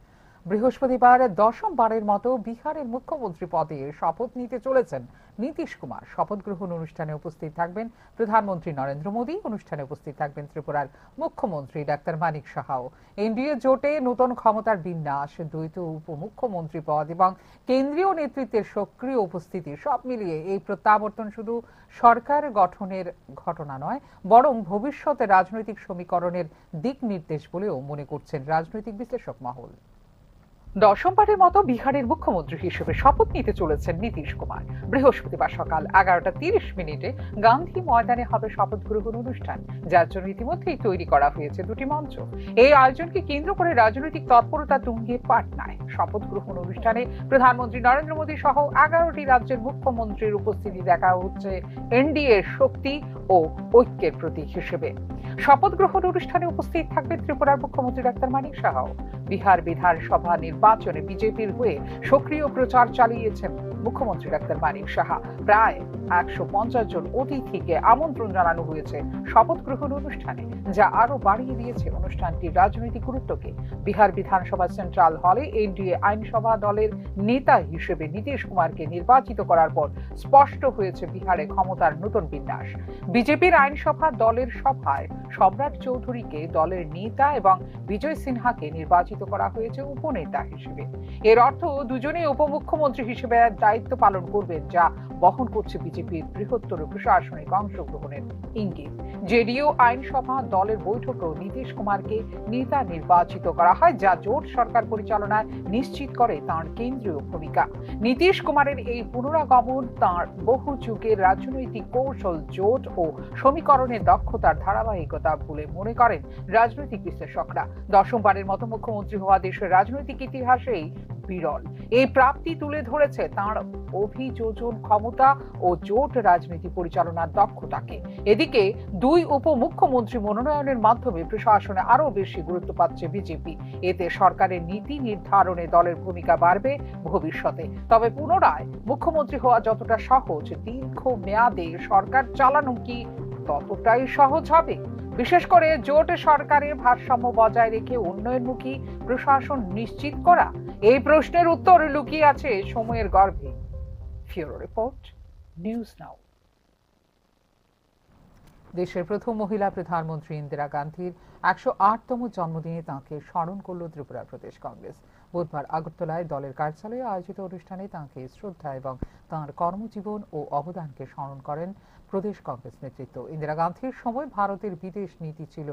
বৃহস্পতিবার দশমবারের মতো বিহারের মুখ্যমন্ত্রী পদে শপথ নিতে চলেছেন নীতিশ কুমার। শপথ গ্রহণ অনুষ্ঠানে উপস্থিত থাকবেন প্রধানমন্ত্রী নরেন্দ্র মোদী, অনুষ্ঠানে উপস্থিত থাকবেন ত্রিপুরার মুখ্যমন্ত্রী ডাক্তার মানিক সাহাও। এনডিএ জোটে নতুন ক্ষমতার বিন্যাস, দ্বৈত উপমুখ্যমন্ত্রী পদ এবং কেন্দ্রীয় নেতৃত্বের সক্রিয় উপস্থিতি, সব মিলিয়ে এই প্রত্যাবর্তন শুধু সরকার গঠনের ঘটনা নয়, বরং ভবিষ্যতে রাজনৈতিক সমীকরণের দিক নির্দেশ বলেও মনে করছেন রাজনৈতিক বিশ্লেষক মহল। দশমবারের মতো বিহারের মুখ্যমন্ত্রী হিসেবে শপথ নিতে চলেছেন নীতিশ কুমার। বৃহস্পতিবার সকাল এগারোটা তিরিশ মিনিটে গান্ধী ময়দানে হবে শপথ গ্রহণ অনুষ্ঠান, যার জন্য ইতিমধ্যেই তৈরি করা হয়েছে দুটি মঞ্চ। এই আয়োজনকে কেন্দ্র করে রাজনৈতিক তৎপরতা তুঙ্গে পাটনায়। শপথ গ্রহণ অনুষ্ঠানে প্রধানমন্ত্রী নরেন্দ্র মোদী সহ এগারোটি রাজ্যের মুখ্যমন্ত্রীর উপস্থিতি দেখা হচ্ছে এনডিএর শক্তি ও ঐক্যের প্রতীক হিসেবে। শপথ গ্রহণ অনুষ্ঠানে উপস্থিত থাকবেন ত্রিপুরার মুখ্যমন্ত্রী ডাক্তার মানিক সাহাও। বিহার বিধানসভা নির্বাচনে বিজেপির হয়ে সক্রিয় প্রচার চালিয়েছেন মুখ্যমন্ত্রী ডাক্তার মানিক সাহা। প্রায় একশো পঞ্চাশ জন অতিথিকে আমন্ত্রণ জানানো হয়েছে শপথ গ্রহণ অনুষ্ঠানে, যা আরো বাড়িয়ে দিয়েছে অনুষ্ঠানটির রাজনৈতিক গুরুত্বকে। বিহার বিধানসভা সেন্ট্রাল হলে এনডিএ আইনসভা দলের নেতা হিসেবে নীতিশ কুমারকে নির্বাচিত করার পর স্পষ্ট হয়েছে বিহারে ক্ষমতার নতুন বিন্যাস। বিজেপির আইনসভা দলের সভায় সম্রাট চৌধুরীকে দলের নেতা এবং বিজয় সিনহাকে নির্বাচিত করা হয়েছে উপনেতা হিসেবে। এর অর্থ দুজনেই উপমুখ্যমন্ত্রী হিসেবে দায়িত্ব পালন করবেন, যা বহন করছে বিজেপির বৃহত্তর প্রশাসনিক অংশগ্রহণের ইঙ্গিত। জেডিইউ আইনসভা দলের বৈঠকেও নীতিশ কুমারকে নেতা নির্বাচিত করা হয়, যা জোট সরকার পরিচালনায় নিশ্চিত করে তাঁর কেন্দ্রীয় ভূমিকা। নীতিশ কুমারের এই পুনরাগমন তাঁর বহু যুগের রাজনৈতিক কৌশল, জোট ও সমীকরণের দক্ষতার ধারাবাহিকতা বলে মনে করেন রাজনৈতিক বিশ্লেষকরা। দশমবারের মতো মুখ্যমন্ত্রী হওয়া দেশের রাজনৈতিক ইতিহাসেই বিরল। এই প্রাপ্তি তুলে ধরেছে তাঁর অভিযোজন ক্ষমতা ও জোট রাজনীতি পরিচালনার দক্ষতাকে। এদিকে দুই উপমুখ্যমন্ত্রী মনোনয়নের মাধ্যমে প্রশাসনে আরও বেশি গুরুত্ব পাচ্ছে বিজেপি। এতে সরকারের নীতি নির্ধারণে দলের ভূমিকা বাড়বে ভবিষ্যতে। তবে পুনরায় মুখ্যমন্ত্রী হওয়া যতটা সহজ, দীর্ঘ মেয়াদে সরকার চালানো কি ততটাই সহজ হবে? বিশেষ করে জোট সরকারের ভারসাম্য বজায় রেখে উন্নয়নমুখী প্রশাসন নিশ্চিত করা, এই প্রশ্নের উত্তর লুকিয়ে আছে সময়ের গর্ভে। ফিউরো রিপোর্ট, নিউজ নাও। দেশের প্রথম মহিলা প্রধানমন্ত্রী ইন্দিরা গান্ধীর একশো আটতম জন্মদিনে তাঁকে স্মরণ করল ত্রিপুরা প্রদেশ কংগ্রেস। বুধবার আগরতলায় দলের কার্যালয়ে আয়োজিত অনুষ্ঠানে তাঁকে শ্রদ্ধা এবং তাঁর কর্মজীবন ও অবদানকে স্মরণ করেন প্রদেশ কংগ্রেস নেতৃত্ব। ইন্দিরা গান্ধীর সময় ভারতের বিদেশ নীতি ছিল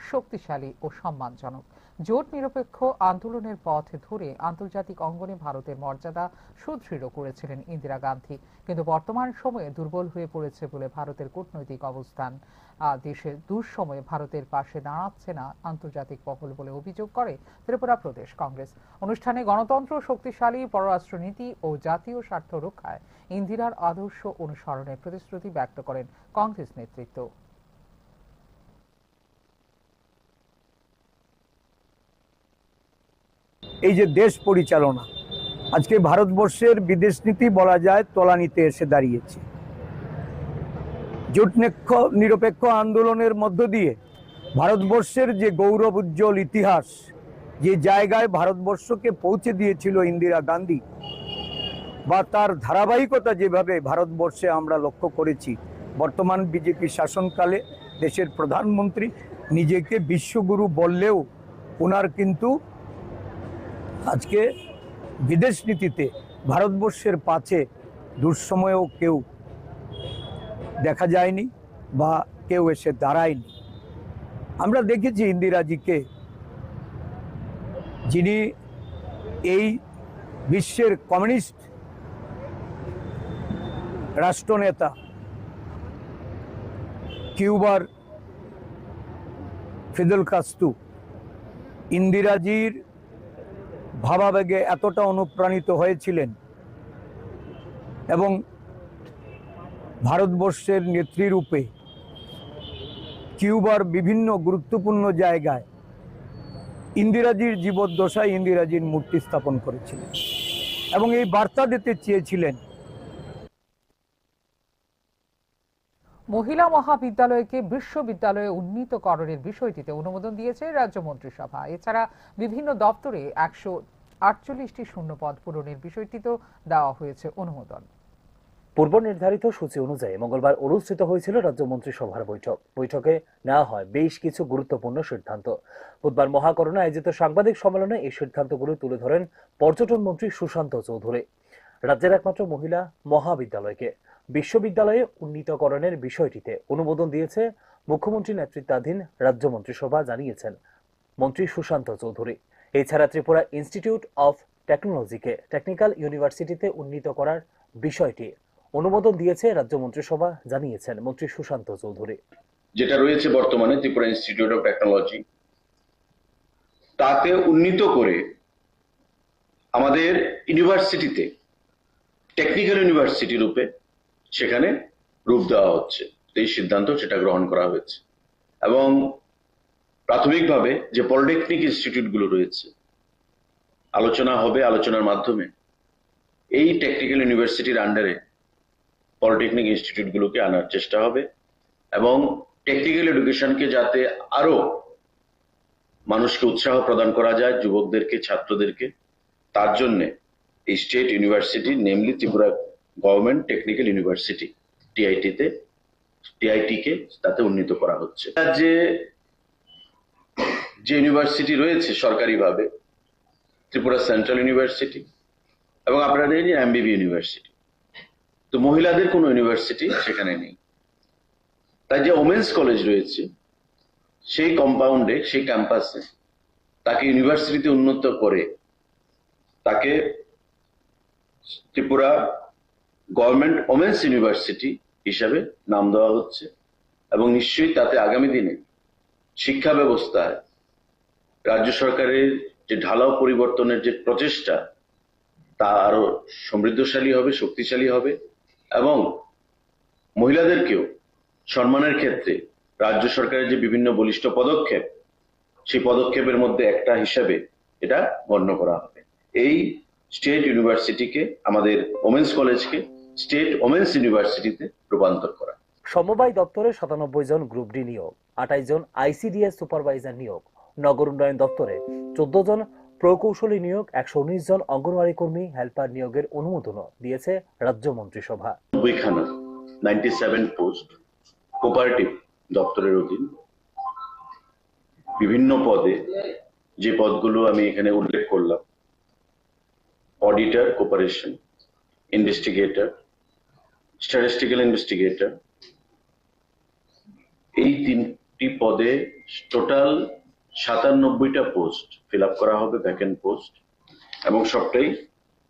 শক্তিশালী ও সম্মানজনক। জোট নিরপেক্ষ আন্দোলনের পথ ধরে আন্তর্জাতিক অঙ্গনে ভারতের মর্যাদা সুদৃঢ় করেছিলেন ইন্দিরা গান্ধী। কিন্তু বর্তমান সময়ে দুর্বল হয়ে পড়েছে বলে ভারতের কূটনৈতিক অবস্থান। আহ, দেশে দুঃসময়ে ভারতের পাশে দাঁড়াচ্ছে না আন্তর্জাতিক মহল বলে অভিযোগ করে ত্রিপুরা প্রদেশ কংগ্রেস। অনুষ্ঠানে গণতন্ত্র শক্তিশালী, পররাষ্ট্রনীতি ও জাতীয় স্বার্থ রক্ষায় ইন্দিরার আদর্শ অনুসরণের প্রতিশ্রুতি ব্যক্ত করেন কংগ্রেস নেতৃত্ব। এই যে দেশ পরিচালনা, আজকে ভারতবর্ষের বিদেশ নীতি বলা যায় তলানিতে এসে দাঁড়িয়েছে। জোট নিক্ষ-, নিরপেক্ষ আন্দোলনের মধ্য দিয়ে ভারতবর্ষের যে গৌরব উজ্জ্বল ইতিহাস, যে জায়গায় ভারতবর্ষকে পৌঁছে দিয়েছিল ইন্দিরা গান্ধী, বা তার ধারাবাহিকতা যেভাবে ভারতবর্ষে আমরা লক্ষ্য করেছি, বর্তমান বিজেপি শাসনকালে দেশের প্রধানমন্ত্রী নিজেকে বিশ্বগুরু বললেও ওনার কিন্তু আজকে বিদেশ নীতিতে ভারতবর্ষের পাশে দুঃসময়েও কেউ দেখা যায়নি বা কেউ এসে দাঁড়ায়নি। আমরা দেখেছি ইন্দিরাজিকে, যিনি এই বিশ্বের কমিউনিস্ট রাষ্ট্রনেতা কিউবার ফিদেল কাস্ত্রো ইন্দিরাজির ভাবাবেগে এতটা অনুপ্রাণিত হয়েছিলেন এবং ভারতবর্ষের নেত্রী রূপে কিউবার বিভিন্ন গুরুত্বপূর্ণ জায়গায় ইন্দিরাজির জীবদ্দশায় ইন্দিরাজির মূর্তি স্থাপন করেছিলেন এবং এই বার্তা দিতে চেয়েছিলেন। মহিলা মহাবিদ্যালয়কে বিশ্ববিদ্যালয়ে উন্নীতকরণের বিষয়টিতে অনুমোদন দিয়েছে রাজ্য মন্ত্রিসভা। এছাড়া বিভিন্ন দপ্তরে একশো আটচল্লিশটি শূন্য পদ পূরণের বিষয়টিতেও দেওয়া হয়েছে অনুমোদন। পূর্ব নির্ধারিত সূচি অনুযায়ী মঙ্গলবার অনুষ্ঠিত হয়েছিল রাজ্য মন্ত্রিসভার বৈঠক। বৈঠকে নেওয়া হয় বেশ কিছু গুরুত্বপূর্ণ সিদ্ধান্ত। বুধবার মহাকরণে আয়োজিত সাংবাদিক সম্মেলনে এই সিদ্ধান্তগুলি তুলে ধরেন পর্যটন মন্ত্রী সুশান্ত চৌধুরী। রাজ্যের একমাত্র মহিলা মহাবিদ্যালয়কে বিশ্ববিদ্যালয়ে উন্নীতকরণের বিষয়টিতে অনুমোদন দিয়েছে মুখ্যমন্ত্রী নেতৃত্বাধীন রাজ্য মন্ত্রিসভা, জানিয়েছেন মন্ত্রী সুশান্ত চৌধুরী। এছাড়া ত্রিপুরা ইনস্টিটিউট অফ টেকনোলজিকে টেকনিক্যাল ইউনিভার্সিটিতে উন্নীত করার বিষয়টি অনুমোদন দিয়েছে রাজ্য মন্ত্রিসভা, জানিয়েছেন মন্ত্রী সুশান্ত চৌধুরী। যেটা রয়েছে বর্তমানে ত্রিপুরা ইনস্টিটিউট অফ টেকনোলজি, তাতে উন্নীত করে আমাদের ইউনিভার্সিটিতে টেকনিক্যাল ইউনিভার্সিটি রূপে সেখানে রূপ দেওয়া হচ্ছে। এই সিদ্ধান্ত সেটা গ্রহণ করা হয়েছে এবং প্রাথমিকভাবে যে পলিটেকনিক ইনস্টিটিউটগুলো রয়েছে, আলোচনা হবে, আলোচনার মাধ্যমে এই টেকনিক্যাল ইউনিভার্সিটির আন্ডারে পলিটেকনিক ইনস্টিটিউটগুলোকে আনার চেষ্টা হবে এবং টেকনিক্যাল এডুকেশনকে যাতে আরো মানুষকে উৎসাহ প্রদান করা যায়, যুবকদেরকে, ছাত্রদেরকে, তার জন্য এই state university, namely Tripura government technical university, টিআইটিতে, টিআইটিকে তাতে উন্নীত করা হচ্ছে। রাজ্যে যে ইউনিভার্সিটি রয়েছে সরকারিভাবে, ত্রিপুরা সেন্ট্রাল ইউনিভার্সিটি এবং আপনারা জানেন এমবিবি ইউনিভার্সিটি, তো মহিলাদের কোনো ইউনিভার্সিটি সেখানে নেই। তাই যে ওমেন্স কলেজ রয়েছে, সেই কম্পাউন্ডে, সেই ক্যাম্পাসে তাকে ইউনিভার্সিটিতে উন্নীত করে তাকে ত্রিপুরা গভর্নমেন্ট ওমেন্স ইউনিভার্সিটি হিসাবে নাম দেওয়া হচ্ছে এবং নিশ্চয়ই তাতে আগামী দিনে শিক্ষা ব্যবস্থায় রাজ্য সরকারের যে ঢালাও পরিবর্তনের যে প্রচেষ্টা, তা আরো সমৃদ্ধশালী হবে, শক্তিশালী হবে এবং মহিলাদেরকেও সম্মানের ক্ষেত্রে রাজ্য সরকারের যে বিভিন্ন বলিষ্ঠ পদক্ষেপ, সেই পদক্ষেপের মধ্যে একটা হিসাবে এটা গণ্য করা হবে। এই স্টেট ইউনিভার্সিটিকে, আমাদের ওমেন্স কলেজকে স্টেট ওমেন্স ইউনিভার্সিটিতে রূপান্তর করা। সমবায় দপ্তরে সাতানব্বই জন গ্রুপ ডি নিয়োগ, আঠাইশ জন আইসিডিএস সুপারভাইজার নিয়োগ, নগর উন্নয়ন দপ্তরে চোদ্দ জন প্রকৌশলী নিয়োগ, একশো উনিশ জন অঙ্গনওয়াড়ি কর্মী হেল্পার নিয়োগের অনুমোদনও দিয়েছে রাজ্য মন্ত্রিসভা। নব্বই খানা, নাইনটি সেভেন পোস্ট, কোপারেটিভ দপ্তরের অধীন বিভিন্ন পদে, যে পদগুলো আমি এখানে উল্লেখ করলাম, auditor, cooperation, investigator, statistical investigator, এই তিনটি পদে টোটাল সাতানব্বইটা পোস্ট ফিল আপ করা হবে, ভ্যাকেন্ট পোস্ট, এবং সবটাই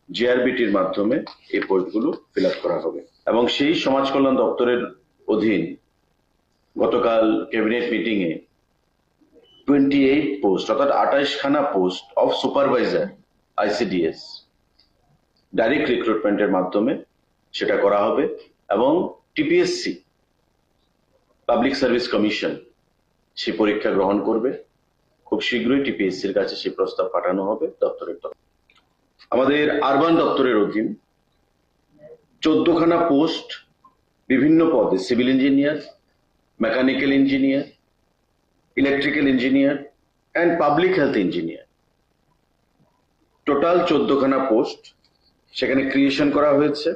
জেআরবিটির মাধ্যমে এই পোস্টগুলো ফিল আপ করা হবে। এবং সেই সমাজ কল্যাণ দপ্তরের অধীন গতকাল ক্যাবিনেট মিটিং এ টোয়েন্টি এইট পোস্ট, অর্থাৎ আঠাইশ খানা post of supervisor ICDS direct রিক্রুটমেন্টের মাধ্যমে সেটা করা হবে এবং টিপিএসসি, পাবলিক সার্ভিস কমিশন, সেই পরীক্ষা গ্রহণ করবে। খুব শীঘ্রই টিপিএসসির কাছে সেই প্রস্তাব পাঠানো হবে দপ্তরের তরফ। আমাদের আরবান দপ্তরের অধীন চোদ্দ খানা পোস্ট, বিভিন্ন পদে, civil engineer, mechanical engineer, electrical engineer and public health engineer, total চোদ্দ খানা পোস্ট সেখানে ক্রিয়েশন করা হয়েছে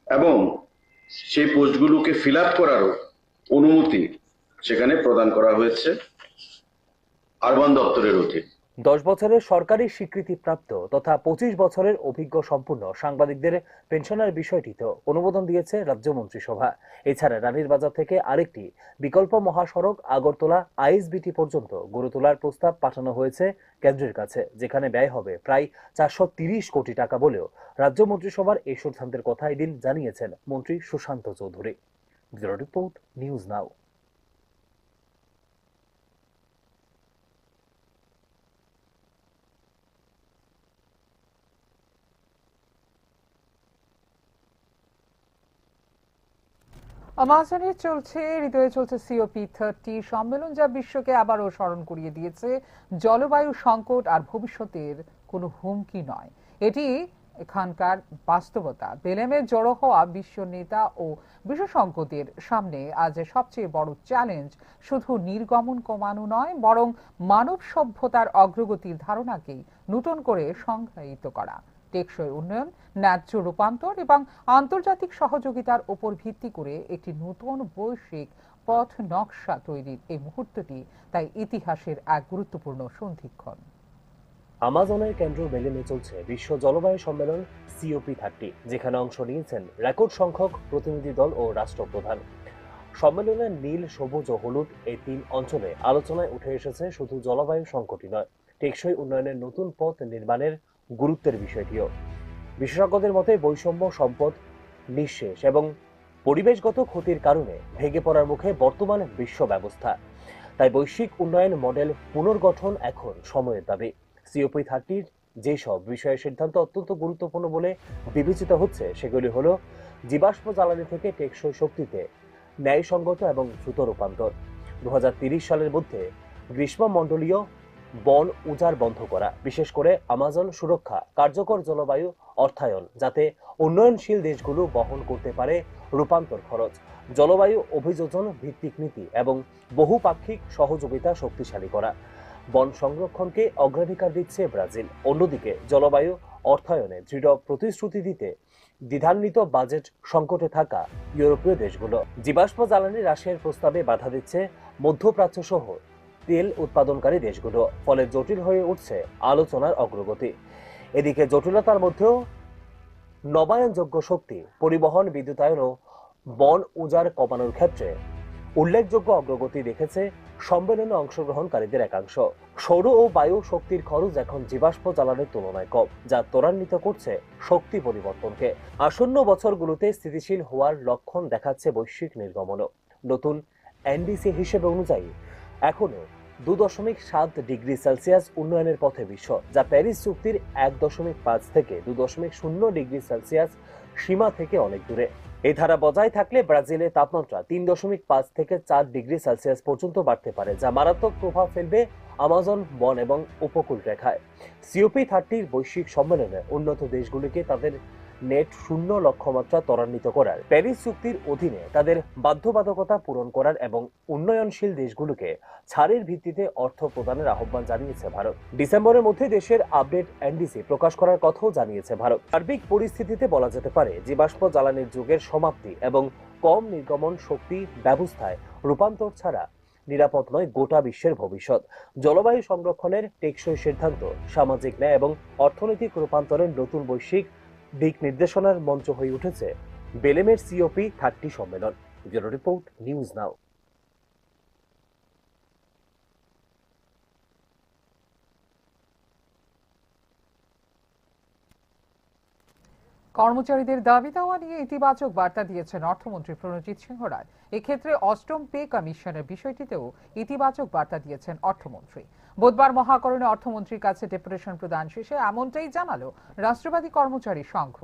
এবং সেই পোস্টগুলোকে ফিল আপ করারও অনুমতি সেখানে প্রদান করা হয়েছে আরবান দপ্তরের অধীন। দশ বছরের সরকারি স্বীকৃতিপ্রাপ্ত তথা পঁচিশ বছরের অভিজ্ঞ সম্পূর্ণ সাংবাদিকদের পেনশনের বিষয়টিতেও অনুমোদন দিয়েছে রাজ্য মন্ত্রিসভা। এছাড়া রানীর বাজার থেকে আরেকটি বিকল্প মহাসড়ক আগরতলা আইএসবিটি পর্যন্ত গড়ে তোলার প্রস্তাব পাঠানো হয়েছে কেন্দ্রের কাছে, যেখানে ব্যয় হবে প্রায় চারশো তিরিশ কোটি টাকা বলেও রাজ্য মন্ত্রিসভার এই সিদ্ধান্তের কথা এদিন জানিয়েছেন মন্ত্রী Sushanta Chowdhury. Bureau report, news now. আমাজনে চলছে, হৃদয়ে চলছে সিওপি থার্টি সম্মেলন, যা বিশ্বকে আবারও স্মরণ করিয়ে দিয়েছে জলবায়ু সংকট আর ভবিষ্যতের কোনো হুমকি নয়। এটি এখানকার বাস্তবতা। বেলেমে জড়ো হওয়া বিশ্ব নেতা ও বিশেষজ্ঞদের সামনে আজ সবচেয়ে বড় চ্যালেঞ্জ শুধু নির্গমন কমানো নয়, বরং মানব সভ্যতার অগ্রগতির ধারণাকেই নতুন করে সংজ্ঞায়িত করা। টেকসই উন্নয়ন, ন্যায্য রূপান্তর এবং আন্তর্জাতিক সহযোগিতার উপর ভিত্তি করে একটি নতুন বৈশ্বিক পথ নকশা তৈরির এই মুহূর্তটি তাই ইতিহাসের এক গুরুত্বপূর্ণ সন্ধিক্ষণ। আমাজনের কেন্দ্র বেলেমে চলছে বিশ্ব জলবায়ু সম্মেলন সিওপি থার্টি, যেখানে অংশ নিয়েছেন রেকর্ড সংখ্যক প্রতিনিধি দল ও রাষ্ট্রপ্রধান। সম্মেলনে নীল, সবুজ ও হলুদ এই তিন অঞ্চলে আলোচনায় উঠে এসেছে শুধু জলবায়ু সংকটই নয়, টেকসই উন্নয়নের নতুন পথ নির্মাণের গুরুত্বের বিষয়টিও। বিশেষজ্ঞদের মতে, বৈষম্য, সম্পদ নিঃশেষ এবং পরিবেশগত ক্ষতির কারণে ভেঙে পড়ার মুখে বর্তমান বিশ্ব ব্যবস্থা। তাই বৈশ্বিক উন্নয়ন মডেল পুনর্গঠন এখন সময়ের দাবি। সিওপি থার্টির যেসব বিষয়ে সিদ্ধান্ত অত্যন্ত গুরুত্বপূর্ণ বলে বিবেচিত হচ্ছে, সেগুলি হলো জীবাশ্ম জ্বালানি থেকে টেকসই শক্তিতে ন্যায়সঙ্গত এবং দ্রুত রূপান্তর, দু হাজার তিরিশ সালের মধ্যে গ্রীষ্মমণ্ডলীয় বন উজাড় বন্ধ করা, বিশেষ করে আমাজন সুরক্ষা, কার্যকর জলবায়ু অর্থায়ন, যাতে উন্নয়নশীল দেশগুলো বহন করতে পারে রূপান্তর খরচ, জলবায়ু অভিযোজন ভিত্তিক নীতি এবং বহুপাক্ষিক সহযোগিতা শক্তিশালী করা। বন সংরক্ষণকে অগ্রাধিকার দিচ্ছে ব্রাজিল। অন্যদিকে জলবায়ু অর্থায়নে দৃঢ় প্রতিশ্রুতি দিতে দ্বিধান্বিত বাজেট সংকটে থাকা ইউরোপীয় দেশগুলো। জীবাশ্ম জ্বালানি হ্রাসের প্রস্তাবে বাধা দিচ্ছে মধ্যপ্রাচ্য সহ তেল উৎপাদনকারী দেশগুলো, ফলে জটিল হয়ে উঠছে আলোচনার অগ্রগতি। এদিকে জটিলতার মধ্যেও নবায়নযোগ্য শক্তি, পরিবহন, বিদ্যুতায়ন ও বন উজাড় কমানোর ক্ষেত্রে উল্লেখযোগ্য অগ্রগতি দেখেছে সম্মেলনে অংশগ্রহণকারীদের একাংশ। সৌর ও বায়ু শক্তির খরচ এখন জীবাশ্ম জ্বালানির তুলনায় কম, যা ত্বরান্বিত করছে শক্তি পরিবর্তনকে। আসন্ন বছরগুলোতে স্থিতিশীল হওয়ার লক্ষণ দেখাচ্ছে বৈশ্বিক নির্গমনও। নতুন এনডিসি হিসেবে অনুযায়ী, এখনো দু দশমিক সাত ডিগ্রি সেলসিয়াস উন্নয়নের পথে বিশ্ব, যা প্যারিস চুক্তির এক দশমিক পাঁচ থেকে দু দশমিক শূন্য ডিগ্রি সেলসিয়াস সীমা থেকে অনেক দূরে। এই ধারা বজায় থাকলে ব্রাজিলের তাপমাত্রা তিন দশমিক পাঁচ থেকে চার ডিগ্রি সেলসিয়াস পর্যন্ত বাড়তে পারে, যা মারাত্মক প্রভাব ফেলবে আমাজন বন এবং উপকূল রেখায়। সিওপি থার্টির বৈশ্বিক সম্মেলনে উন্নত দেশগুলিকে তাদের নেট শূন্য লক্ষ্যমাত্রা ত্বরান্বিত করার, প্যারিস চুক্তির অধীনে তাদের বাধ্যবাধকতা পূরণ করার এবং উন্নয়নশীল দেশগুলোকে ছাড়ের ভিত্তিতে অর্থ প্রদানের আহ্বান জানিয়েছে ভারত। ডিসেম্বরের মধ্যে দেশের আপডেট এনডিসি প্রকাশ করার কথাও জানিয়েছে ভারত। সার্বিক পরিস্থিতিতে বলা যেতে পারে, জীবাশ্ম জ্বালানির যুগের সমাপ্তি এবং কম নির্গমন শক্তি ব্যবস্থায় রূপান্তর ছাড়া নিরাপদ নয় গোটা বিশ্বের ভবিষ্যৎ। জলবায়ু সংরক্ষণের টেকসই সিদ্ধান্ত, সামাজিক ন্যায় এবং অর্থনৈতিক রূপান্তরের নতুন বৈশ্বিক দিক নির্দেশনার মঞ্চ হয়ে উঠেছে বেলেমের সিওপি থার্টি সম্মেলন। ব্যুরো রিপোর্ট, নিউজ নাও। কর্মচারীদের দাবি দাওয়া নিয়ে ইতিবাচক বার্তা দিয়েছেন অর্থমন্ত্রী প্রণজিৎ সিংহ রায়। এক্ষেত্রে অষ্টম পে কমিশনের বিষয়টিতেও ইতিবাচক বার্তা দিয়েছেন অর্থমন্ত্রী। বুধবার মহাকরণে অর্থমন্ত্রীর কাছে ডেপুটেশন প্রদান শেষে এমনটাই জানালো রাষ্ট্রবাদী কর্মচারী সংঘ।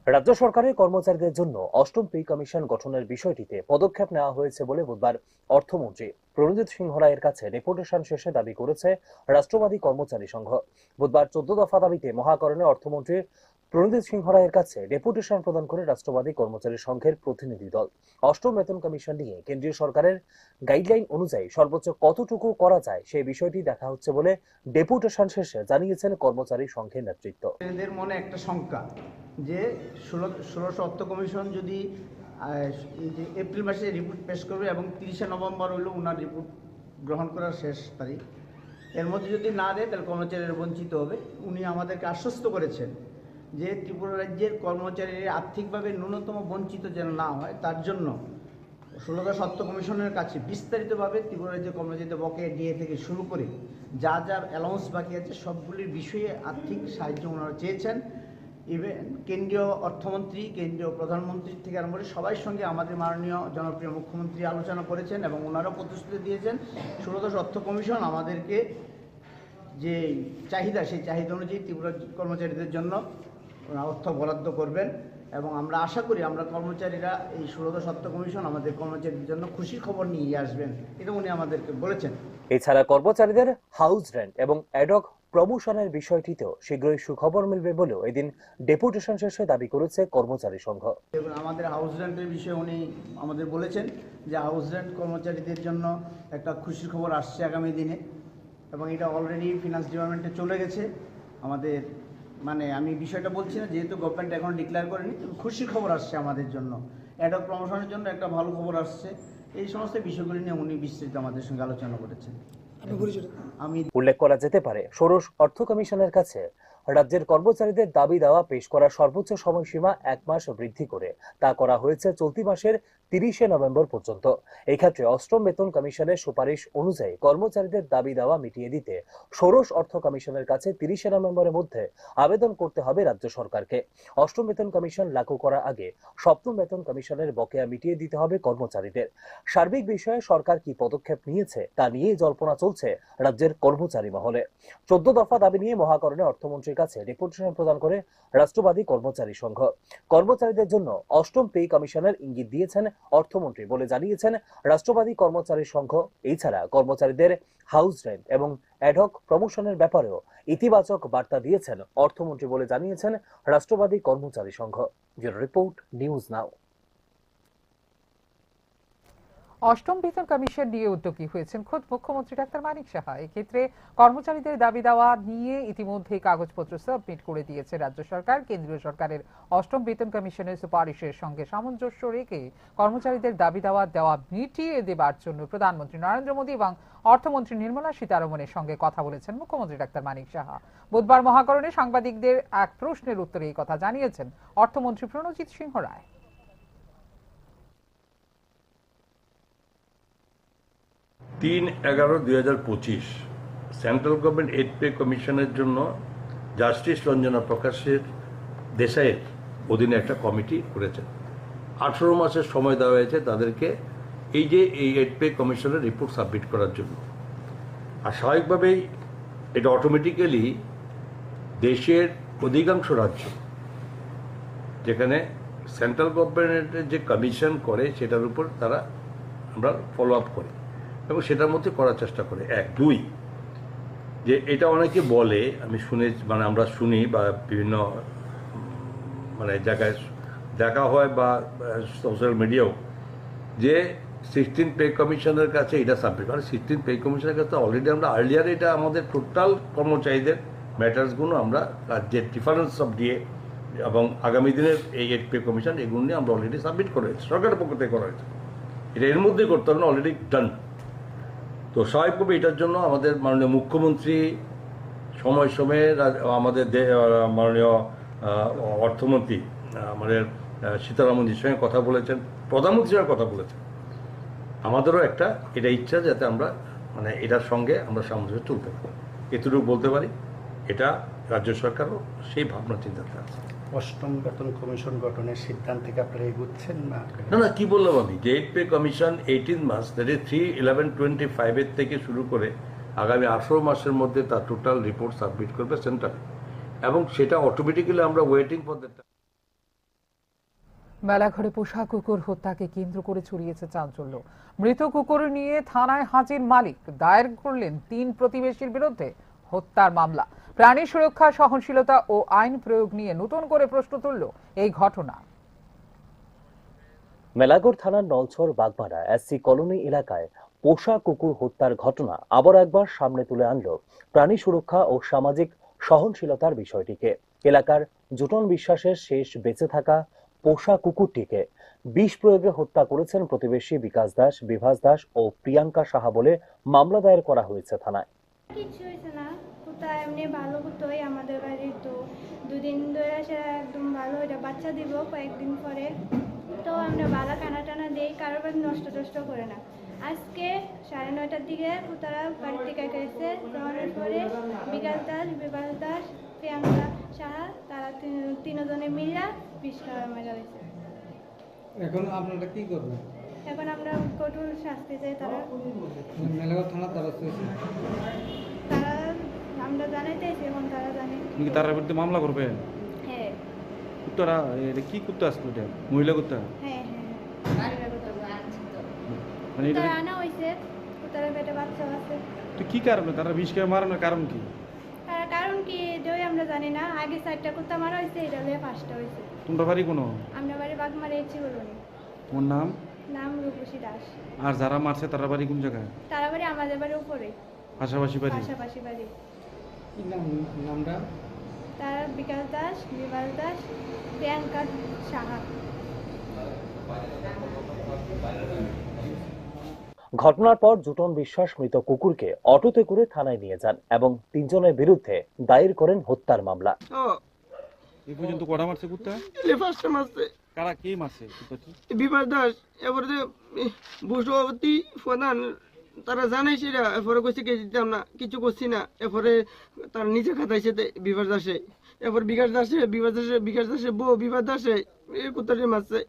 রাজ্য সরকারের কর্মচারীদের জন্য অষ্টম পে কমিশন গঠনের বিষয়টিতে পদক্ষেপ নেওয়া হয়েছে বলে বুধবার অর্থমন্ত্রী প্রণজিৎ সিংহ রায়ের কাছে ডেপুটেশন শেষে দাবি করেছে রাষ্ট্রবাদী কর্মচারী সংঘ। বুধবার চোদ্দ দফা দাবিতে মহাকরণে অর্থমন্ত্রী প্রণজিৎ সিংহ রায়ের কাছে ডেপুটেশন প্রদান করে রাষ্ট্রবাদী কর্মচারী সংঘের প্রতিনিধি দল। অষ্টম বেতন কমিশন নিয়ে কেন্দ্রীয় সরকারের গাইডলাইন অনুযায়ী সর্বোচ্চ কতটুকু করা যায়, সেই বিষয়টি দেখা হচ্ছে বলে ডেপুটেশন শেষে জানিয়েছেন কর্মচারী সংঘের নেতৃত্ব। এদের মনে একটা শঙ্কা যে ষোলো, ষোড়শ অর্থ কমিশন যদি, আহ, এই যে এপ্রিল মাসে রিপোর্ট পেশ করবে এবং তিরিশে নভেম্বর হইল ওনার রিপোর্ট গ্রহণ করার শেষ তারিখ, এর মধ্যে যদি না দেয় তাহলে কর্মচারীরা বঞ্চিত হবে। উনি আমাদেরকে আশ্বস্ত করেছেন যে ত্রিপুরা রাজ্যের কর্মচারীরা আর্থিকভাবে ন্যূনতম বঞ্চিত যেন না হয়, তার জন্য ষোলোদশ অর্থ কমিশনের কাছে বিস্তারিতভাবে ত্রিপুরা রাজ্যের কর্মচারীদের বকেয়া ডিএ থেকে শুরু করে যা যা অ্যালাউন্স বাকি আছে সবগুলির বিষয়ে আর্থিক সাহায্য ওনারা চেয়েছেন। ইভেন কেন্দ্রীয় অর্থমন্ত্রী, কেন্দ্রীয় প্রধানমন্ত্রী থেকে আরম্ভ করে সবার সঙ্গে আমাদের মাননীয় জনপ্রিয় মুখ্যমন্ত্রী আলোচনা করেছেন এবং ওনারাও প্রতিশ্রুতি দিয়েছেন ষোলোদশ অর্থ কমিশন আমাদেরকে যে চাহিদা, সেই চাহিদা অনুযায়ী ত্রিপুরা কর্মচারীদের জন্য ওনারা অর্থ বরাদ্দ করবেন এবং আমরা আশা করি আমরা কর্মচারীরা এই ষোলোদশ অর্থ কমিশন আমাদের কর্মচারীদের জন্য খুশির খবর নিয়ে আসবেন, এটা উনি আমাদেরকে বলেছেন। এছাড়া কর্মচারীদের হাউস রেন্ট এবং অ্যাডহক প্রমোশনের বিষয়টিতেও শীঘ্রই সুখবর মিলবে বলেও এদিন ডেপুটেশন শেষে দাবি করেছে কর্মচারী সংঘ। এবং আমাদের হাউস রেন্টের বিষয়ে উনি আমাদের বলেছেন যে হাউস রেন্ট কর্মচারীদের জন্য একটা খুশির খবর আসছে আগামী দিনে, এবং এটা অলরেডি ফিনান্স ডিপার্টমেন্টে চলে গেছে। আমাদের, মানে, আমি বিষয়টা বলছি না, যেহেতু গভর্নমেন্ট এখন ডিক্লেয়ার করেনি, তবে খুশির খবর আসছে আমাদের জন্য, অ্যাডহক প্রমোশনের জন্য একটা ভালো খবর আসছে। এই সমস্ত বিষয়গুলি নিয়ে উনি বিস্তৃত আমাদের সঙ্গে আলোচনা করেছেন। আমি উল্লেখ করা যেতে পারে, ষোড়শ অর্থ কমিশনের কাছে রাজ্যের কর্মচারীদের দাবি দাওয়া পেশ করার সর্বোচ্চ সময়সীমা এক মাস বৃদ্ধি করে তা করা হয়েছে চলতি মাসের তিরিশে নভেম্বর পর্যন্ত। এই ক্ষেত্রে অষ্টম বেতন কমিশনের সুপারিশ অনুযায়ী কর্মচারীদের দাবি দাওয়া মিটিয়ে দিতে ষোড়শ অর্থ কমিশনের কাছে তিরিশে নভেম্বরের মধ্যে আবেদন করতে হবে রাজ্য সরকারকে। অষ্টম বেতন কমিশন লাগু করার আগে সপ্তম বেতন কমিশনের বকেয়া মিটিয়ে দিতে হবে কর্মচারীদের। সার্বিক বিষয়ে সরকার কি পদক্ষেপ নিয়েছে, তা নিয়েই জল্পনা চলছে রাজ্যের কর্মচারী মহলে। চোদ্দ দফা দাবি নিয়ে মহাকরণে অর্থমন্ত্রীর কাছে ডেপুটেশন প্রদান করে রাষ্ট্রবাদী কর্মচারী সংঘ। কর্মচারীদের জন্য অষ্টম পে কমিশনের ইঙ্গিত দিয়েছেন অর্থমন্ত্রী বলে জানিয়েছেন রাষ্ট্রবাদী কর্মচারী সংঘ। এছাড়া কর্মচারীদের হাউস রেন্ট এবং অ্যাডহক প্রমোশনের ব্যাপারেও ইতিবাচক বার্তা দিয়েছেন অর্থমন্ত্রী বলে জানিয়েছেন Rashtrabadi Karmachari Sangh. Bureau report, news now. অষ্টম বেতন কমিশন নিয়ে উদ্যোগী হয়েছেন খোদ মুখ্যমন্ত্রী ডাক্তার মানিক সাহা। এক্ষেত্রে কর্মচারীদের দাবি দাওয়া নিয়ে ইতিমধ্যেই কাগজপত্র সাবমিট করে দিয়েছে রাজ্য সরকার। কেন্দ্রীয় সরকারের অষ্টম বেতন কমিশনের সুপারিশের সঙ্গে সামঞ্জস্য রেখে কর্মচারীদের দাবি দাওয়া দেওয়া মিটিয়ে দেবার জন্য প্রধানমন্ত্রী নরেন্দ্র মোদী এবং অর্থমন্ত্রী নির্মলা সীতারমণের সঙ্গে কথা বলেছেন মুখ্যমন্ত্রী ডাক্তার মানিক সাহা। বুধবার মহাকরণে সাংবাদিকদের এক প্রশ্নের উত্তরে এই কথা জানিয়েছেন অর্থমন্ত্রী প্রণজিৎ সিংহ রায়। তিন এগারো দুই হাজার পঁচিশ সেন্ট্রাল গভর্নমেন্ট এইড পে কমিশনের জন্য জাস্টিস রঞ্জনা প্রকাশের দেশাইয়ের অধীনে একটা কমিটি করেছেন। আঠেরো মাসের সময় দেওয়া হয়েছে তাদেরকে এই যে এই এইড পে কমিশনের রিপোর্ট সাবমিট করার জন্য। আর স্বাভাবিকভাবেই এটা অটোমেটিক্যালি দেশের অধিকাংশ রাজ্য যেখানে সেন্ট্রাল গভর্নমেন্টের যে কমিশন করে সেটার উপর তারা আমরা ফলো আপ করি এবং সেটার মধ্যে করার চেষ্টা করি। এক, দুই, যে এটা অনেকে বলে, আমি শুনে, মানে আমরা শুনি বা বিভিন্ন উম, মানে জায়গায় দেখা হয় বা সোশ্যাল মিডিয়াও, যে সিক্সটিন পে কমিশনের কাছে এটা সাবমিট, কারণ সিক্সটিন পে কমিশনের কাছে অলরেডি আমরা আর্লিয়ার এটা আমাদের টোটাল কর্মচারীদের ম্যাটার্সগুলো আমরা রাজ্যের ডিফারেন্স অফ ডিএ এবং আগামী দিনের এই এইড পে কমিশন এগুলো নিয়ে আমরা অলরেডি সাবমিট করা হয়েছে, সরকারের পক্ষ থেকে করা হয়েছে। এটা এর মধ্যেই করতে হবে না, অলরেডি ডান। তো স্বাভাবিকভাবে এটার জন্য আমাদের মাননীয় মুখ্যমন্ত্রী সময় সময়ে রাজ- আমাদের দে- আহ, মাননীয় আহ, অর্থমন্ত্রী আহ, আমাদের আহ, সীতারামনজির সঙ্গে কথা বলেছেন, প্রধানমন্ত্রীর সঙ্গে কথা বলেছেন। আমাদেরও একটা এটা ইচ্ছা যাতে আমরা মানে এটার সঙ্গে আমরা সামঞ্জস্য তুলতে পারি, এতটুকু বলতে পারি। এটা রাজ্য সরকারও সেই ভাবনা চিন্তাতে আছে। অষ্টম বেতন কমিশন গঠনের সিদ্ধান্তে কি আপনারা এগুচ্ছেন না? না না, কি বললাম আমি, যে এইড পে কমিশন এইটিন মাস, that is three eleven twenty ফাইভের থেকে শুরু করে আগামী আঠারো মাসের মধ্যে তার টোটাল রিপোর্ট সাবমিট করবে সেন্ট্রালে, এবং সেটা অটোমেটিক্যালি আমরা ওয়েটিং ফর দ্যাট। মেলাঘরে পোষা কুকুর হত্যাকে কেন্দ্র করে ছড়িয়েছে চাঞ্চল্য। মৃত কুকুর নিয়ে থানায় হাজির মালিক, দায়ের করলেন তিন প্রতিবেশীর বিরুদ্ধে হত্যার মামলা। প্রাণী সুরক্ষা, সহনশীলতা ও আইন প্রয়োগ নিয়ে নতুন করে প্রশ্ন তুলল এই ঘটনা। মেলাঘর থানার নলছড় বাগমারা এসসি কলোনি এলাকায় পোষা কুকুর হত্যার ঘটনা আবার একবার সামনে তুলে আনল প্রাণী সুরক্ষা ও সামাজিক সহনশীলতার বিষয়টিকে। এলাকার জুটন বিশ্বাসের শেষ বেঁচে থাকা পোষা কুকুরটিকে বিষ প্রয়োগে হত্যা করেছেন প্রতিবেশী বিকাশ দাস, বিভাস দাস ও প্রিয়াঙ্কা সাহা বলে মামলা দায়ের করা হয়েছে থানায়। কিচ্ছু হয়েছে না, কুত্তা এমনি ভালো কুত্তাই আমাদের বাড়ির। তো দুদিন ধরে সে একদম ভালো, এটা বাচ্চা দিব কয়েকদিন পরে। তো আমরা ভালো খানা টানা দেই, কারোর বাড়ি নষ্ট টষ্ট করে না। আজকে সাড়ে নয়টার দিকে কুত্তারা বাড়ি থেকে গেছে, যাওয়ার পরে বিকাশ দাস, বিভাস দাস, প্রিয়াঙ্কা সাহা, তারা তিন- তিনজনে মিলে বিষ খাওয়া মারা হয়েছে। এখন আপনারা কি করবেন? এখন আমরা কঠোর শাস্তি চাই। তারা মেলাঘর থানা তারা চেয়েছে। তারা আমরা জানাইতে আইছি, এখন তারা জানে। তুমি কি তার বিরুদ্ধে মামলা করবে? হ্যাঁ। কুত্তারা, এটা কি কুত্তা আসলো এটা? মহিলা কুত্তা? হ্যাঁ, হ্যাঁ, হ্যাঁ। মানে এটা তারা আনা হয়েছে, তারা পেটে বাচ্চা আছে। তো কি কারণে তারা বিষ খেয়ে মারানোর কারণ কি? তারা আমরা জানি না, আগে চারটা কুত্তা মারা হয়েছে, এটা হলে পাঁচটা হয়েছে। তোমরা বাড়ি কোনো? আমরা বাড়ি বাগমারা এসছি বলুন। তোমার নাম? নাম রূপসী দাস। আর যারা মারছে তারা বাড়ি কোন জায়গায়? তারা বাড়ি আমাদের বাড়ির উপরে। পাশাপাশি বাড়ি? পাশাপাশি বাড়ি। কি নাম, নামটা? তারা বিকাশ দাস, বিভাস দাস, প্রিয়াঙ্কা সাহা। ঘটনার পর জুটন বিশ্বাস মৃত কুকুরকে অটোতে করে থানায় নিয়ে যান এবং তিনজনের বিরুদ্ধে দায়ের করেন হত্যার মামলা। ও, এই পর্যন্ত কটা মারছে কুত্তা? এলে পাঁচটা মারছে। কারা, কে মারছে কুত্তাটি? বিভাস দাস, এরপরে যে, এ, বসুমতী প্রধান, তারা জানাইছে এটা, এরপরে কইছে কি দিতাম না, কিছু করছি না, এরপরে তার নিজে খাতাইছে তে বিভাস দাসে, এরপর বিকাশ দাসে, বিভাস দাসে, বিকাশ দাসে বউ, বিভাস দাসে, এই কুত্তাটি মারছে।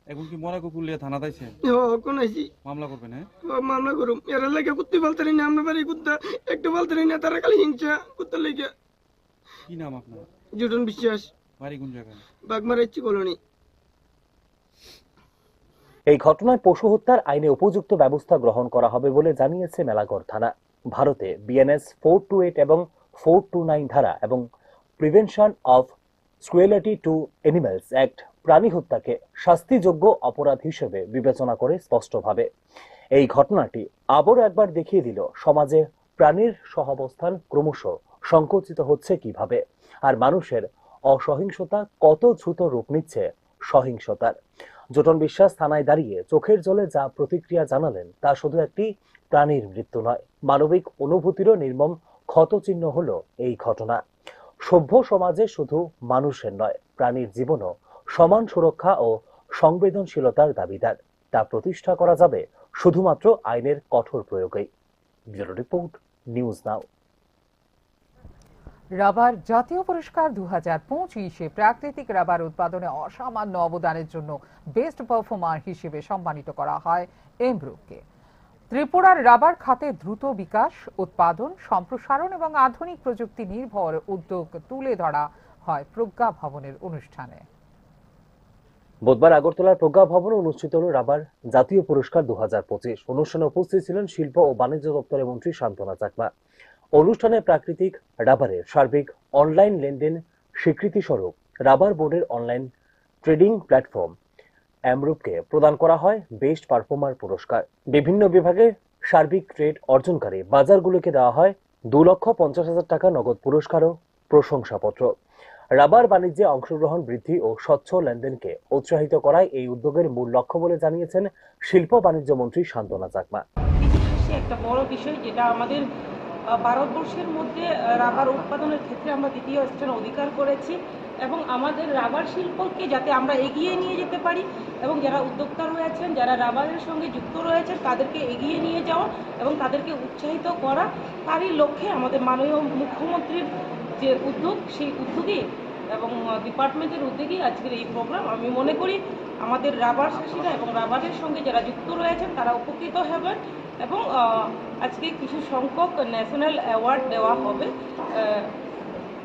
এখন কি মরা কুকুর লিয়ে থানা তাইছে? ও, কোন আইছি? মামলা করবে না? ও, মামলা করুম। এরা লাগে কুত্তি বলতে না, আমরা বাড়ি কুত্তা, একটু বলতে না, তারা খালি হিংসা, কুত্তা লেগে। কি নাম আপনার? জুটন বিশ্বাস। বাড়ি কোন জায়গায়? বাগমারা ইচ্ছি কলোনি। এই ঘটনায় পশু হত্যার আইনে উপযুক্ত ব্যবস্থা গ্রহণ করা হবে বলে জানিয়েছে মেলাঘর থানা। ভারতে বিএনএস ফোর টু এইট এবং ফোর টু নাইন ধারা এবং prevention of cruelty to animals act প্রাণী হত্যাকে শাস্তিযোগ্য অপরাধ হিসেবে বিবেচনা করে স্পষ্টভাবে। এই ঘটনাটি আবারও একবার দেখিয়ে দিল সমাজে প্রাণীর সহাবস্থান ক্রমশ সংকুচিত হচ্ছে কিভাবে, আর মানুষের অসহিংসতা কত দ্রুত রূপ নিচ্ছে সহিংসতার। জোটন বিশ্বাস থানায় দাঁড়িয়ে চোখের জলে যা প্রতিক্রিয়া জানালেন, তা শুধু একটি প্রাণীর মৃত্যু নয়, মানবিক অনুভূতিরও নির্মম ক্ষতচিহ্ন হলো এই ঘটনা। সভ্য সমাজে শুধু মানুষের নয়, প্রাণীর জীবনও সমান সুরক্ষা ও সংবেদনশীলতার দাবিদার। তা প্রতিষ্ঠা করা যাবে শুধুমাত্র আইনের কঠোর প্রয়োগেই। ব্যুরো রিপোর্ট, নিউজ নাও। রাবার জাতীয় পুরস্কার দু হাজার পঁচিশে প্রাকৃতিক রাবার উৎপাদনে অসামান্য অবদানের জন্য বেস্ট পারফর্মার হিসেবে সম্মানিত করা হয় এমব্রুককে। ত্রিপুরার রাবার খাতে দ্রুত বিকাশ, উৎপাদন, সম্প্রসারণ এবং আধুনিক প্রযুক্তি নির্ভর উদ্যোগ তুলে ধরা হয় প্রজ্ঞা ভবনের অনুষ্ঠানে। বুধবার আগরতলার প্রজ্ঞা ভবনে অনুষ্ঠিত হল রাবার জাতীয় পুরস্কার দু হাজার পঁচিশ। অনুষ্ঠানে উপস্থিত ছিলেন শিল্প ও বাণিজ্য দপ্তরের মন্ত্রী সান্ত্বনা চাকমা। অনুষ্ঠানে প্রাকৃতিক রাবারের সার্বিক অনলাইন লেনদেন স্বীকৃতি স্বরূপ রাবার বোর্ডের অনলাইন ট্রেডিং প্ল্যাটফর্ম অ্যামরুপকে প্রদান করা হয় বেস্ট পারফর্মার পুরস্কার। বিভিন্ন বিভাগে সার্বিক ট্রেড অর্জনকারী বাজারগুলোকে দেওয়া হয় দু লক্ষ পঞ্চাশ হাজার টাকা নগদ পুরস্কার ও প্রশংসাপত্র। রাবার বাণিজ্যে অংশগ্রহণ বৃদ্ধি ও স্বচ্ছ লেনদেনকে উৎসাহিত করাই এই উদ্যোগের মূল লক্ষ্য বলে জানিয়েছেন শিল্প বাণিজ্য মন্ত্রী সান্ত্বনা চাকমা। বিশেষ একটা বড় বিষয়, যেটা আমাদের, আহ, ভারতবর্ষের মধ্যে, আহ, রাবার উৎপাদনের ক্ষেত্রে আমরা দ্বিতীয় স্থান অধিকার করেছি এবং আমাদের রাবার শিল্পকে যাতে আমরা এগিয়ে নিয়ে যেতে পারি এবং যারা উদ্যোক্তা রয়েছেন, যারা রাবারের সঙ্গে যুক্ত রয়েছেন, তাদেরকে এগিয়ে নিয়ে যাওয়া এবং তাদেরকে উৎসাহিত করা, তারই লক্ষ্যে আমাদের মাননীয় মুখ্যমন্ত্রীর যে উদ্যোগ, সেই উদ্যোগেই এবং, আহ, ডিপার্টমেন্টের উদ্যোগেই আজকের এই প্রোগ্রাম। আমি মনে করি আমাদের রাবার চাষিরা এবং রাবারের সঙ্গে যারা যুক্ত রয়েছেন, তারা উপকৃত হবেন এবং, আহ, আজকে কিছু সংখ্যক ন্যাশনাল অ্যাওয়ার্ড দেওয়া হবে, আহ,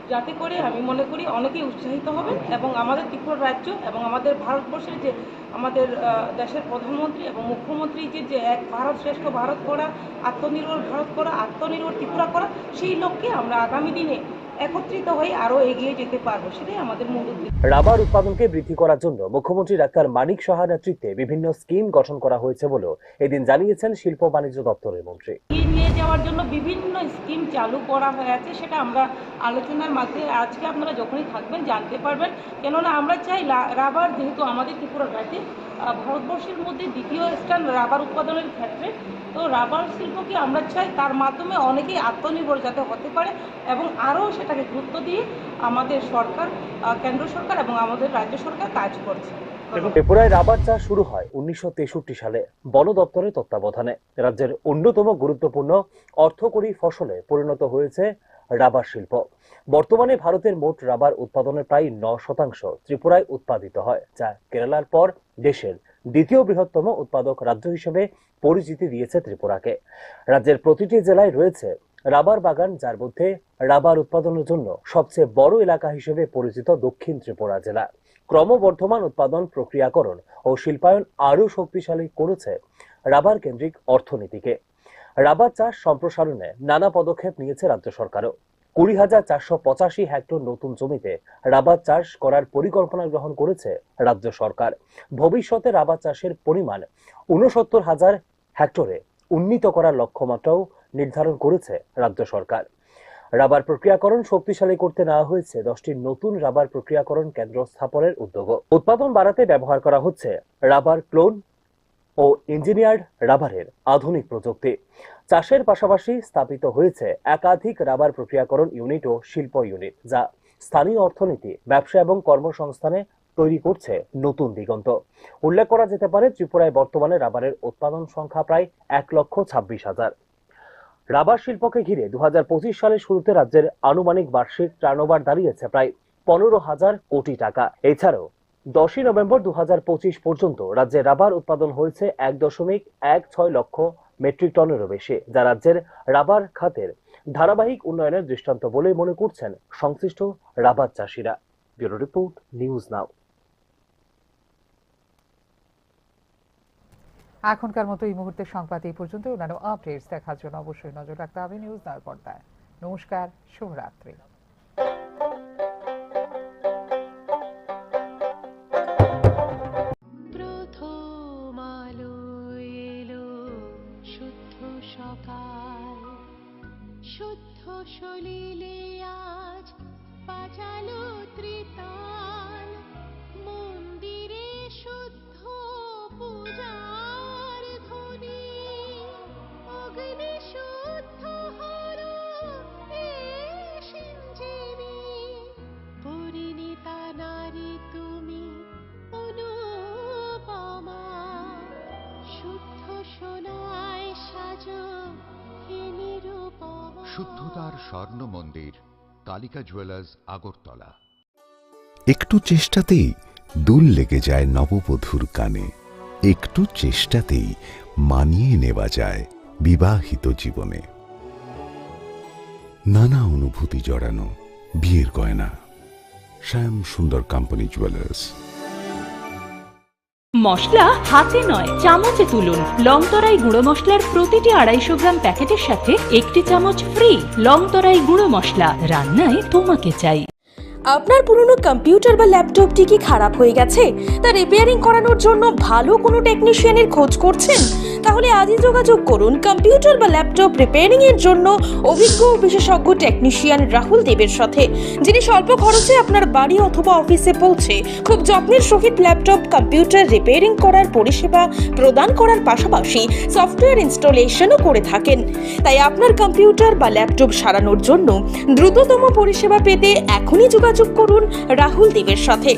যাতে করে আমি মনে করি অনেকেই উৎসাহিত হবেন এবং আমাদের ত্রিপুরা রাজ্য এবং আমাদের ভারতবর্ষের যে আমাদের, আহ, দেশের প্রধানমন্ত্রী এবং মুখ্যমন্ত্রী যে, যে এক ভারত শ্রেষ্ঠ ভারত গড়া, আত্মনির্ভর ভারত করা, আত্মনির্ভর ত্রিপুরা করা, সেই লক্ষ্যে আমরা আগামী দিনে একত্রিত হয়ে আরো এগিয়ে যেতে পারবো, সেটাই আমাদের মূল উদ্দেশ্য। রাবার উৎপাদনকে বৃদ্ধি করার জন্য মুখ্যমন্ত্রী ডাক্তার মানিক সাহা নেতৃত্বে বিভিন্ন স্কিম গঠন করা হয়েছে বলেও এদিন জানিয়েছেন শিল্প বাণিজ্য দপ্তরের মন্ত্রী। এগিয়ে নিয়ে যাওয়ার জন্য বিভিন্ন স্কিম চালু করা হয়েছে, সেটা আমরা আলোচনার মাধ্যমে আজকে আপনারা যখনই থাকবেন জানতে পারবেন। কেননা আমরা চাই লা-, রাবার যেহেতু আমাদের ত্রিপুরা রাজ্যে, আহ, ভারতবর্ষের মধ্যে দ্বিতীয় স্থান রাবার উৎপাদনের ক্ষেত্রে, তো রাবার শিল্পকে আমরা চাই তার মাধ্যমে অনেকেই আত্মনির্ভর যাতে হতে পারে এবং আরও সেটাকে গুরুত্ব দিয়ে আমাদের সরকার, আহ, কেন্দ্র সরকার এবং আমাদের রাজ্য সরকার কাজ করছে। এবং ত্রিপুরায় রাবার চাষ শুরু হয় উনিশশো তেষট্টি সালে বন দপ্তরের তত্ত্বাবধানে। রাজ্যের অন্যতম গুরুত্বপূর্ণ অর্থকরী ফসলে পরিণত হয়েছে রাবার শিল্প। বর্তমানে ভারতের মোট রাবার উৎপাদনের প্রায় ন শতাংশ ত্রিপুরায় উৎপাদিত হয়, যা কেরালার পর দেশের দ্বিতীয় বৃহত্তম উৎপাদক রাজ্য হিসেবে পরিচিতি দিয়েছে ত্রিপুরাকে। রাজ্যের প্রতিটি জেলায় রয়েছে রাবার বাগান, যার মধ্যে রাবার উৎপাদনের জন্য সবচেয়ে বড় এলাকা হিসেবে পরিচিত দক্ষিণ ত্রিপুরা জেলা। ক্রমবর্ধমান উৎপাদন, প্রক্রিয়াকরণ ও শিল্পায়ন আরও শক্তিশালী করেছে রাবার কেন্দ্রিক অর্থনীতিকে। রাবার চাষ সম্প্রসারণে নানা পদক্ষেপ নিয়েছে রাজ্য সরকারও। কুড়ি হাজার চারশো পঁচাশি হেক্টর নতুন জমিতে রাবার চাষ করার পরিকল্পনা গ্রহণ করেছে রাজ্য সরকার। ভবিষ্যতে রাবার চাষের পরিমাণ ঊনসত্তর হাজার হেক্টরে উন্নীত করার লক্ষ্যমাত্রাও নির্ধারণ করেছে রাজ্য সরকার। রাবার প্রক্রিয়াকরণ শক্তিশালী করতে নেওয়া হয়েছে দশটি নতুন রাবার প্রক্রিয়াকরণ কেন্দ্র স্থাপনের উদ্যোগ। উৎপাদন বাড়াতে ব্যবহার করা হচ্ছে রাবার ক্লোন ও ইঞ্জিনিয়ার্ড রাবারের আধুনিক প্রযুক্তি। চাষের পাশাপাশি স্থাপিত হয়েছে একাধিক রাবার প্রক্রিয়াকরণ ইউনিট ও শিল্প ইউনিট, যা স্থানীয় অর্থনীতি, ব্যবসা এবং কর্মসংস্থানে তৈরি করছে নতুন দিগন্ত। উল্লেখ করা যেতে পারে, ত্রিপুরায় বর্তমানে রাবারের উৎপাদন সংখ্যা প্রায় এক লক্ষ ছাব্বিশ হাজার। রাবার শিল্পকে ঘিরে দু হাজার পঁচিশ সালের শুরুতে রাজ্যের আনুমানিক বার্ষিক টার্নওভার দাঁড়িয়েছে প্রায় পনেরো হাজার কোটি টাকা। এছাড়াও দশই নভেম্বর দু হাজার পঁচিশ পর্যন্ত রাজ্যে রাবার উৎপাদন হয়েছে এক দশমিক এক ছয় লক্ষ মেট্রিক টনেরও বেশি, যা রাজ্যের রাবার খাতের ধারাবাহিক উন্নয়নের দৃষ্টান্ত বলেই মনে করছেন সংশ্লিষ্ট রাবার চাষিরা। ব্যুরো রিপোর্ট, নিউজ নাও। এখনকার মতো এই মুহূর্তে সংবাদ এই পর্যন্ত। অন্যান্য আপডেটস দেখার জন্য অবশ্যই নজর রাখতে হবে নিউজ নাওর পর্দায়। নমস্কার, শুভরাত্রি। প্রথম আলো এলো শুদ্ধ সকাল, শুদ্ধ সলিলে আজ বাজালো ত্রিতাল, মন্দিরে শুদ্ধ পূজার ধ্বনি, অগ্নি শুদ্ধ হলো এ সিঞ্জীবী। পরিণীতা নারী তুমি অনুপমা, শুদ্ধ সোনায় সাজো হে নিরুপমা। শুদ্ধতার স্বর্ণ মন্দির, কালিকা জুয়েলার্স, আগরতলা। একটু চেষ্টাতেই দুল লেগে যায় নববধূর কানে, একটু চেষ্টাতেই মানিয়ে নেওয়া যায় বিবাহিত জীবনে। নানা অনুভূতি জড়ানো বিয়ের গয়না। শ্যাম সুন্দর কোম্পানি জুয়েলার্স। মশলা হাতে নয়, চামচে তুলুন। লংতরাই গুঁড়ো মশলার প্রতিটি আড়াইশো গ্রাম প্যাকেটের সাথে একটি চামচ ফ্রি। লংতরাই গুঁড়ো মশলা, রান্নায় তোমাকে চাই। আপনার পুরনো কম্পিউটার বা ল্যাপটপটি কি খারাপ হয়ে গেছে? তা রিপেয়ারিং করানোর জন্য ভালো কোনো টেকনিশিয়ানের খোঁজ করছেন? তাহলে আজই যোগাযোগ করুন কম্পিউটার বা ল্যাপটপ রিপেয়ারিং এর জন্য অভিজ্ঞ ও বিশেষজ্ঞ টেকনিশিয়ান রাহুল দেবের সাথে, যিনি স্বল্প খরচে আপনার বাড়ি অথবা অফিসে পৌঁছে খুব যত্নের সহিত ল্যাপটপ কম্পিউটার রিপেয়ারিং করার পরিষেবা প্রদান করার পাশাপাশি সফটওয়্যার ইনস্টলেশনও করে থাকেন। তাই আপনার কম্পিউটার বা ল্যাপটপ সারানোর জন্য দ্রুততম পরিষেবা পেতে এখনই যোগাযোগ করুন রাহুল দেবের সাথে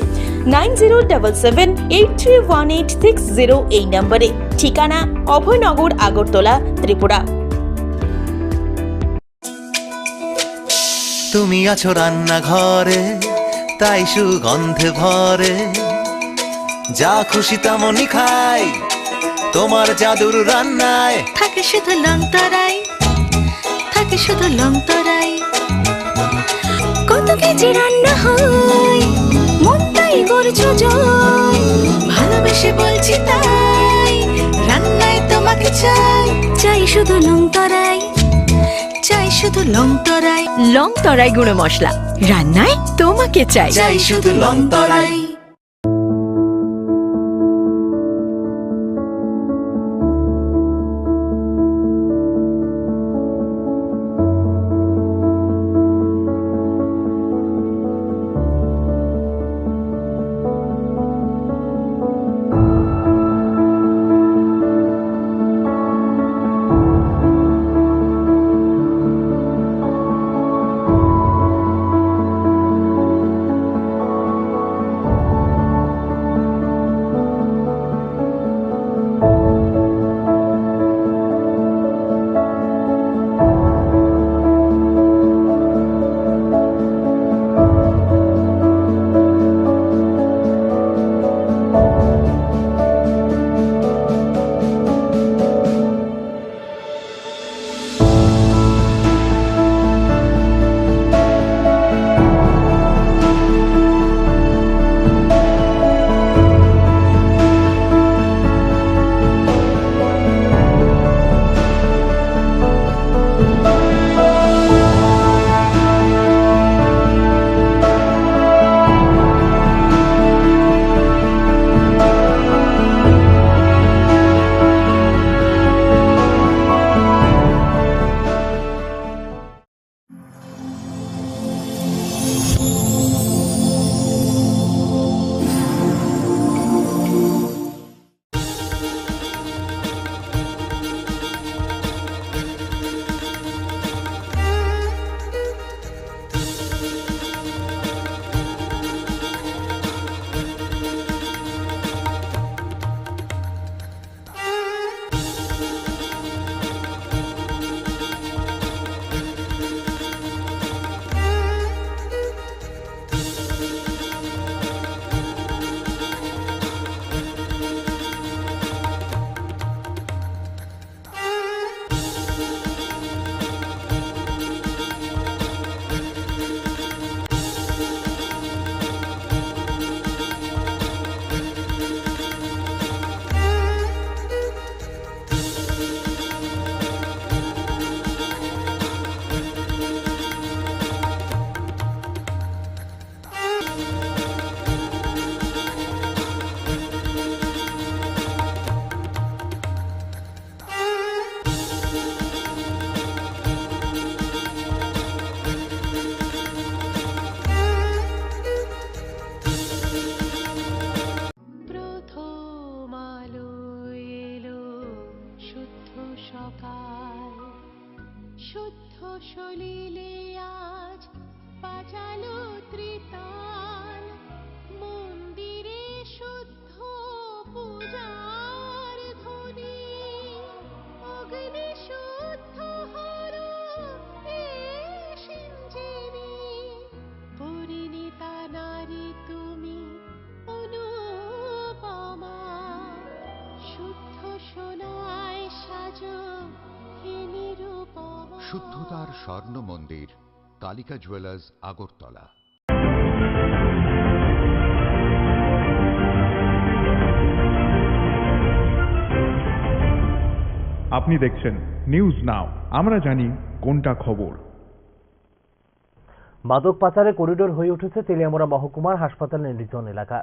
nine zero double seven eight three one eight six zero এই নম্বরে। ঠিকানা অভয়নগর, আগরতলা, ত্রিপুরা। তুমি আছো রান্নাঘরে, তাই সুগন্ধে ভরে। যা খুশি তেমনই খাই, তোমার জাদুর রান্নায়। থাকে শুধু লংতরাই, থাকে শুধু লংতরাই। কত কেজি রান্না হয়, মনটাই করছো জয়। ভালোবেসে বলছি তাই, রান্নায় তোমাকে চাই। চাই শুধু লংতরাই, চাই শুধু লংতরাই। লংতরাই গুঁড়ো মশলা, রান্নায় তোমাকে চাই। চাই শুধু লংতরাই। সকাল শুদ্ধ সলিলে আজ বাজালো ত্রিতাল, মন্দিরে শুদ্ধ পূজার ধ্বনি, অগ্নি শুদ্ধ হলো এ সিঞ্জিনী। পরিণীতা নারী তুমি অনুপমা, শুদ্ধ সোনায় সাজো হে নিরুপমা। শুদ্ধতার স্বর্ণ মন্দির, কালিকা জুয়েলার্স, আগরতলা। আপনি দেখছেন নিউজ নাও, আমরা জানি কোনটা খবর। মাদক পাচারে করিডোর হয়ে উঠেছে তেলিয়ামুড়া মহকুমার হাসপাতালের নির্জন এলাকা।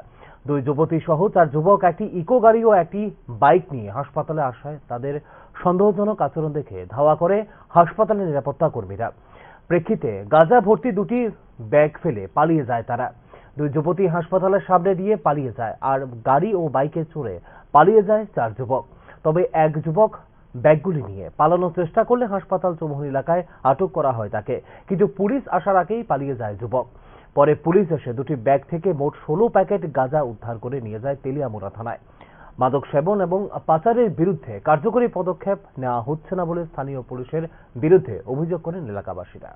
দুই যুবতী সহ চার যুবক একটি ইকো গাড়ি ও একটি বাইক নিয়ে হাসপাতালে আসায় তাদের সন্দেহজনক আচরণ দেখে ধাওয়া করে হাসপাতালের নিরাপত্তা কর্মীরা। প্রেক্ষিতে গাঁজা ভর্তি দুটি ব্যাগ ফেলে পালিয়ে যায় তারা। দুই যুবতী হাসপাতালের সামনে দিয়ে পালিয়ে যায়, আর গাড়ি ও বাইকে চড়ে পালিয়ে যায় চার যুবক। তবে এক যুবক ব্যাগগুলি নিয়ে পালানোর চেষ্টা করলে হাসপাতাল চৌমুহনী এলাকায় আটক করা হয় তাকে, কিন্তু পুলিশ আসার আগেই পালিয়ে যায় যুবক। পরে পুলিশ এসে দুটি ব্যাগ থেকে মোট ষোলো প্যাকেট গাঁজা উদ্ধার করে নিয়ে যায় তেলিয়ামুড়া থানায়। মাদক সেবন এবং পাচারের বিরুদ্ধে কার্যকরী পদক্ষেপ নেওয়া হচ্ছে না বলে স্থানীয় পুলিশের বিরুদ্ধে অভিযোগ করেন এলাকাবাসীরা।